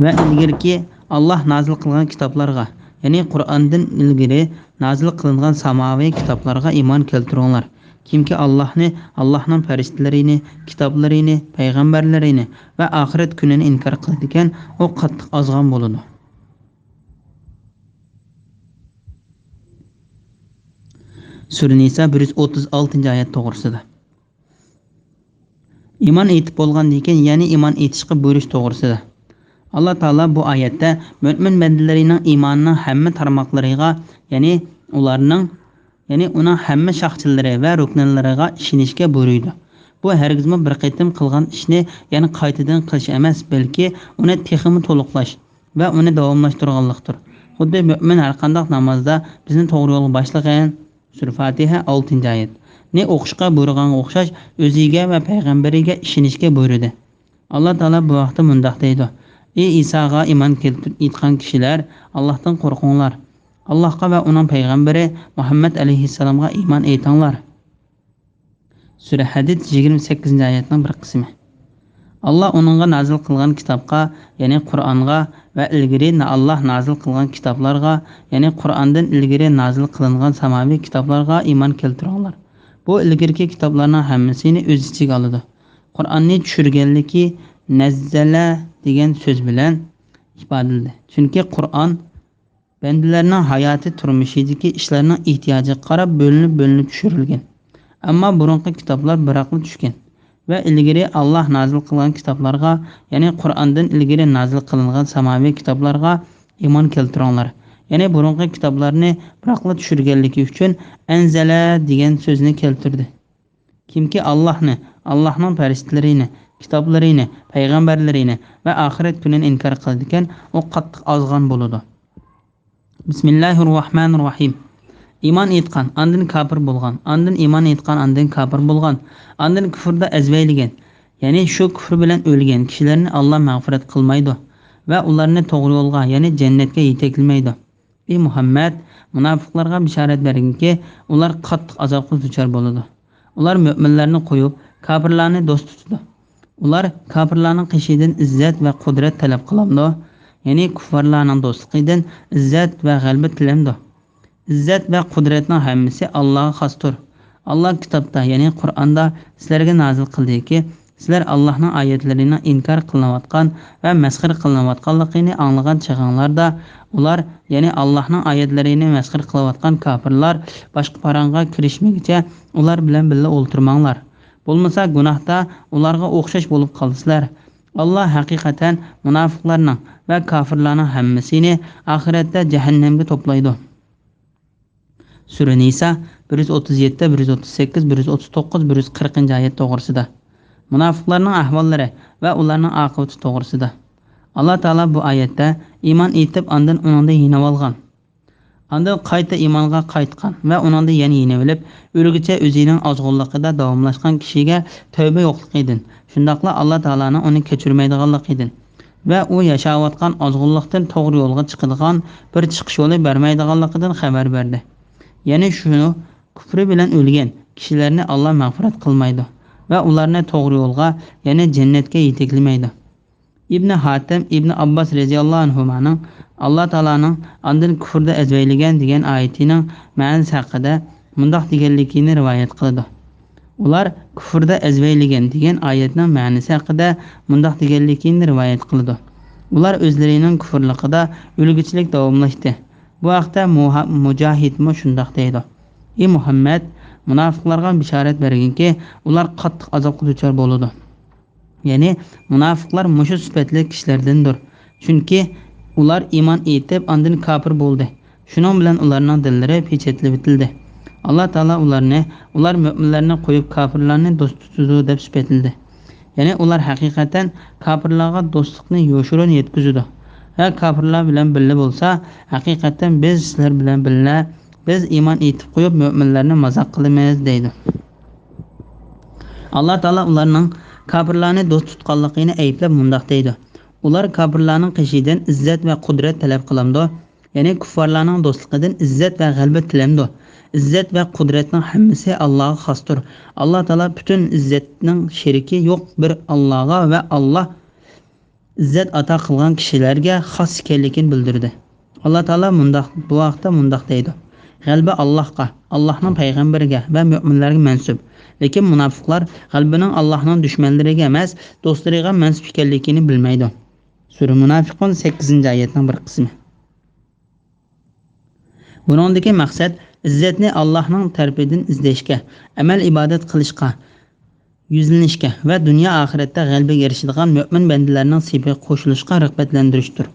ۋە ئىلگىرىكى ئاللاھ نازىل قىلغان كىتابلارغا، يەنى قۇرئاندىن ئىلگىرى نازىل قىلىنغان ساماۋىي كىتابلارغا ئىمان كەلتۈرۈڭلار. كىمكى ئاللاھنى، ئاللاھنىڭ پەرىشتىلىرىنى، كىتابلىرىنى، پەيغەمبەرلىرىنى ۋە ئاخىرەت كۈنىنى ئىنكار قىلىدىكەن، ئۇ قاتتىق ئازغان بولىدۇ. سۈرە نىسا بىر يۈز ئوتتۇز ئالتىنچى ئايەت توغرىسىدا. ئىمان ئېيتىپ بولغاندىن كېيىن يەنە ئىمان ئېيتىشقا بۇيرۇش توغرىسىدا. ئاللا تائالا بۇ ئايەتتە مۆمىن بەندىلىرىنىڭ ئىمانىنىڭ ھەممە تارماقلىرىغا، يەنى ئۇلارنىڭ، يەنى ئۇنىڭ ھەممە شاخچىلىرى ۋە رۇكنىلىرىغا ئىشىنىشكە بۇيرۇيدۇ. بۇ ھەرگىزمۇ بىر قېتىم قىلغان ئىشنى يەنە قايتىدىن قىلىش ئەمەس، بەلكى ئۇنى تېخىمۇ تولۇقلاش ۋە ئۇنى داۋاملاشتۇرغانلىقتۇر. خۇددى مۆمىن ھەرقانداق نامازدا بىزنى توغرا يولغا باشلىغىن، سۈرە فاتىھە، ئالتىنچى ئايەت، نى ئوقۇشقا بۇيرۇغانغا ئوخشاش، ئۆزىگە ۋە پەيغەمبىرىگە ئىشىنىشكە بۇيرۇدى. ئاللا تائالا بۇ ھەقتە مۇنداق دەيدۇ: ئى ئىساغا ئىمان كەلتۈر-، ئېيتقان كىشىلەر، ئاللاھتىن قورقۇڭلار. ئاللاھقا ۋە ئۇنىڭ پەيغەمبىرى مۇھەممەد ئەلەيھىسسالامغا ئىمان ئېيتىڭلار. سۈرە ھەدىد، يىگىرمە سەككىزىنچى ئايەتنىڭ بىر قىسمى. ئاللا ئۇنىڭغا نازىل قىلغان كىتابقا، يەنى قۇرئانغا ۋە ئىلگىرى نا-، ئاللا نازىل قىلغان كىتابلارغا، يەنى قۇرئاندىن ئىلگىرى نازىل قىلىنغان ساماۋىي كىتابلارغا ئىمان كەلتۈرۈڭلار. بۇ ئىلگىرىكى كىتابلارنىڭ ھەممىسىنى ئۆز ئىچىگە ئالىدۇ. قۇرئاننى چۈشۈرگەنلىكى، نەززەلە دېگەن سۆز بىلەن ئىپادىلىدى. چۈنكى قۇرئان بەندىلەرنىڭ ھاياتىي تۇرمۇشىدىكى ئىشلارنىڭ ئېھتىياجىغا قاراپ بۆلۈنۈپ-بۆلۈنۈپ چۈشۈرۈلگەن. ئەمما بۇرۇنقى كىتابلار بىراقلا چۈشكەن ۋە ئىلگىرى ئاللا نازىل قىلغان كىتابلارغا، يەنى قۇرئاندىن ئىلگىرى نازىل قىلىنغان ساماۋىي كىتابلارغا ئىمان كەلتۈرۈڭلار. يەنى بۇرۇنقى كىتابلارنى بىراقلا چۈشۈرگەنلىكى ئۈچۈن ئەنزەلە دېگەن سۆزنى كەلتۈردى. كىمكى ئاللاھنى، ئاللاھنىڭ پەرىشتىلىرىنى، كىتابلىرىنى، پەيغەمبەرلىرىنى ۋە ئاخىرەت كۈنىنى ئىنكار قىلىدىكەن، ئۇ قاتتىق ئازغان بولىدۇ. بىسمىللاھىررەھمانىررەھىم. ئىمان ئېيتقان، ئاندىن كاپىر بولغان، ئاندىن ئىمان ئېيتقان، ئاندىن كاپىر بولغان، ئاندىن كۇفردا ئەزۋەيلىگەن، يەنى شۇ كۇفرى بىلەن ئۆلگەن كىشىلەرنى ئاللا مەغپىرەت قىلمايدۇ ۋە ئۇلارنى توغرا يولغا، يەنى جەننەتكە يېتەكلىمەيدۇ. ئى مۇھەممەد، مۇناپىقلارغا بېشارەت بەرگىنكى، ئۇلار قاتتىق ئازابقا دۇچار بولىدۇ. ئۇلار مۆمىنلەرنى قويۇپ، كاپىرلارنى دوست تۇتىدۇ. ئۇلار كاپىرلارنىڭ قېشىدىن ئىززەت ۋە قۇدرەت تەلەپ قىلامدۇ؟ يەنى كۇففارلارنىڭ دوستلۇقىدىن ئىززەت ۋە غەلىبە تىلەمدۇ؟ ئىززەت ۋە قۇدرەتنىڭ ھەممىسى ئاللاغا خاستۇر. ئاللا كىتابتا، يەنى قۇرئاندا سىلەرگە نازىل قىلدىكى، سىلەر ئاللاھنىڭ ئايەتلىرىنىڭ ئىنكار قىلىنىۋاتقان ۋە مەسخىرە قىلىنىۋاتقانلىقىنى ئاڭلىغان چېغىڭلاردا، ئۇلار، يەنى ئاللاھنىڭ ئايەتلىرىنى مەسخىرە قىلىۋاتقان كاپىرلار باشقا پاراڭغا كىرىشمىگۈچە ئۇلار بىلەن بىللە ئولتۇرماڭلار. بولمىسا گۇناھتا ئۇلارغا ئوخشاش بولۇپ قالىسىلەر. ئاللا ھەقىقەتەن مۇناپىقلارنىڭ ۋە كاپىرلارنىڭ ھەممىسىنى ئاخىرەتتە جەھەننەمگە توپلايدۇ. سۈرە نىسا، بىر يۈز ئوتتۇز يەتتە، بىر يۈز ئوتتۇز سەككىز، بىر يۈز ئوتتۇز توققۇز، بىر يۈز قىرىقىنچى ئايەت توغرىسىدا. مۇناپىقلارنىڭ ئەھۋاللىرى ۋە ئۇلارنىڭ ئاقىۋىتى توغرىسىدا. ئاللا تائالا بۇ ئايەتتە ئىمان ئېيتىپ، ئاندىن ئۇنىڭدىن يېنىۋالغان، ئاندىن قايتا ئىمانغا قايتقان ۋە ئۇنىڭدىن يەنە يېنىۋېلىپ، ئۆلگۈچە ئۆزىنىڭ ئازغۇنلۇقىدا داۋاملاشقان كىشىگە تەۋبە يوقلۇقىدىن، شۇنداقلا ئاللا تائالانىڭ ئۇنى كەچۈرمەيدىغانلىقىدىن، ۋە ئۇ ياشاۋاتقان ئازغۇنلۇقتىن توغرا يولغا چىقىدىغان بىر چىقىش يولى بەرمەيدىغانلىقىدىن خەۋەر بەردى. يەنى شۇ كۇفرى بىلەن ئۆلگەن كىشىلەرنى ئاللا مەغپىرەت قىلمايدۇ ۋە ئۇلارنى توغرا يولغا، يەنى جەننەتكە يېتەكلىمەيدۇ. ئىبنى ھاتەم ئىبنى ئابباس رەزىياللاھۇ ئەنھۇمانىڭ ئاللا تائالانىڭ ئاندىن كۇفردا ئەزۋەيلىگەن دېگەن ئايىتىنىڭ مەنىسى ھەققىدە مۇنداق دېگەنلىكىنى رىۋايەت قىلىدۇ. ئۇلار كۇفردا ئەزۋەيلىگەن دېگەن ئايەتنىڭ مەنىسى ھەققىدە مۇنداق دېگەنلىكىنى رىۋايەت قىلىدۇ. ئۇلار ئۆزلىرىنىڭ كۇفرلۇقىدا ئۆلگۈچىلىك داۋاملاشتى. بۇ ھەقتە مۇھا-، مۇجاھىدمۇ شۇنداق دەيدۇ: ئى مۇھەممەد، مۇناپىقلارغا بېشارەت بەرگىنكى، ئۇلار قاتتىق ئازابقا دۇچار بولىدۇ. يەنى مۇناپىقلار مۇشۇ سۈپەتلىك كىشىلەردىندۇر. چۈنكى ئۇلار ئىمان ئېيتىپ، ئاندىن كاپىر بولدى. شۇنىڭ بىلەن ئۇلارنىڭ دىللىرى پېچەتلىۋېتىلدى. ئاللا تائالا ئۇلارنى، ئۇلار مۆمىنلەرنى قويۇپ، كاپىرلارنى دوست تۇتىدۇ، دەپ سۈپەتلىدى. يەنى ئۇلار ھەقىقەتەن كاپىرلارغا دوستلۇقنى يوشۇرۇن يەتكۈزىدۇ ۋە كاپىرلار بىلەن بىللە بولسا، ھەقىقەتەن بىز سىلەر بىلەن بىللە، بىز ئىمان ئېيتىپ قويۇپ، مۆمىنلەرنى مازاق قىلىمىز، دەيدۇ. ئاللا تائالا ئۇلارنىڭ كاپىرلارنى دوست تۇتقانلىقىنى ئەيىبلەپ مۇنداق دەيدۇ: ئۇلار كاپىرلارنىڭ قېشىدىن ئىززەت ۋە قۇدرەت تەلەپ قىلامدۇ؟ يەنى كۇففارلارنىڭ دوستلۇقىدىن ئىززەت ۋە غەلىبە تىلەمدۇ؟ ئىززەت ۋە قۇدرەتنىڭ ھەممىسى ئاللاغا خاستۇر. ئاللا تائالا پۈتۈن ئىززەتنىڭ شېرىكى يوق بىر ئاللاغا ۋە ئاللا ئىززەت ئاتا قىلغان كىشىلەرگە خاس ئىكەنلىكىنى بىلدۈردى. ئاللا تائالا مۇنداق، بۇ ھەقتە مۇنداق دەيدۇ: غەلىبە ئاللاھقا، ئاللاھنىڭ پەيغەمبىرىگە ۋە مۆمىنلەرگە مەنسۇپ. لېكىن مۇناپىقلار غەلىبىنىڭ ئاللاھنىڭ دۈشمەنلىرىگە ئەمەس، دوستلىرىغا مەنسۇپ ئىكەنلىكىنى بىلمەيدۇ. سۈرە مۇناپىقۇن، سەككىزىنچى ئايەتنىڭ بىر قىسمى. بۇنىڭدىكى مەقسەت ئىززەتنى ئاللاھنىڭ تەرىپىدىن ئىزدەشكە، ئەمەل ئىبادەت قىلىشقا، يۈزلىنىشكە ۋە دۇنيا ئاخىرەتتە غەلىبىگە ئېرىشىدىغان مۆمىن بەندىلەرنىڭ سېپىگە قوشۇلۇشقا رىغبەتلەندۈرۈشتۇر.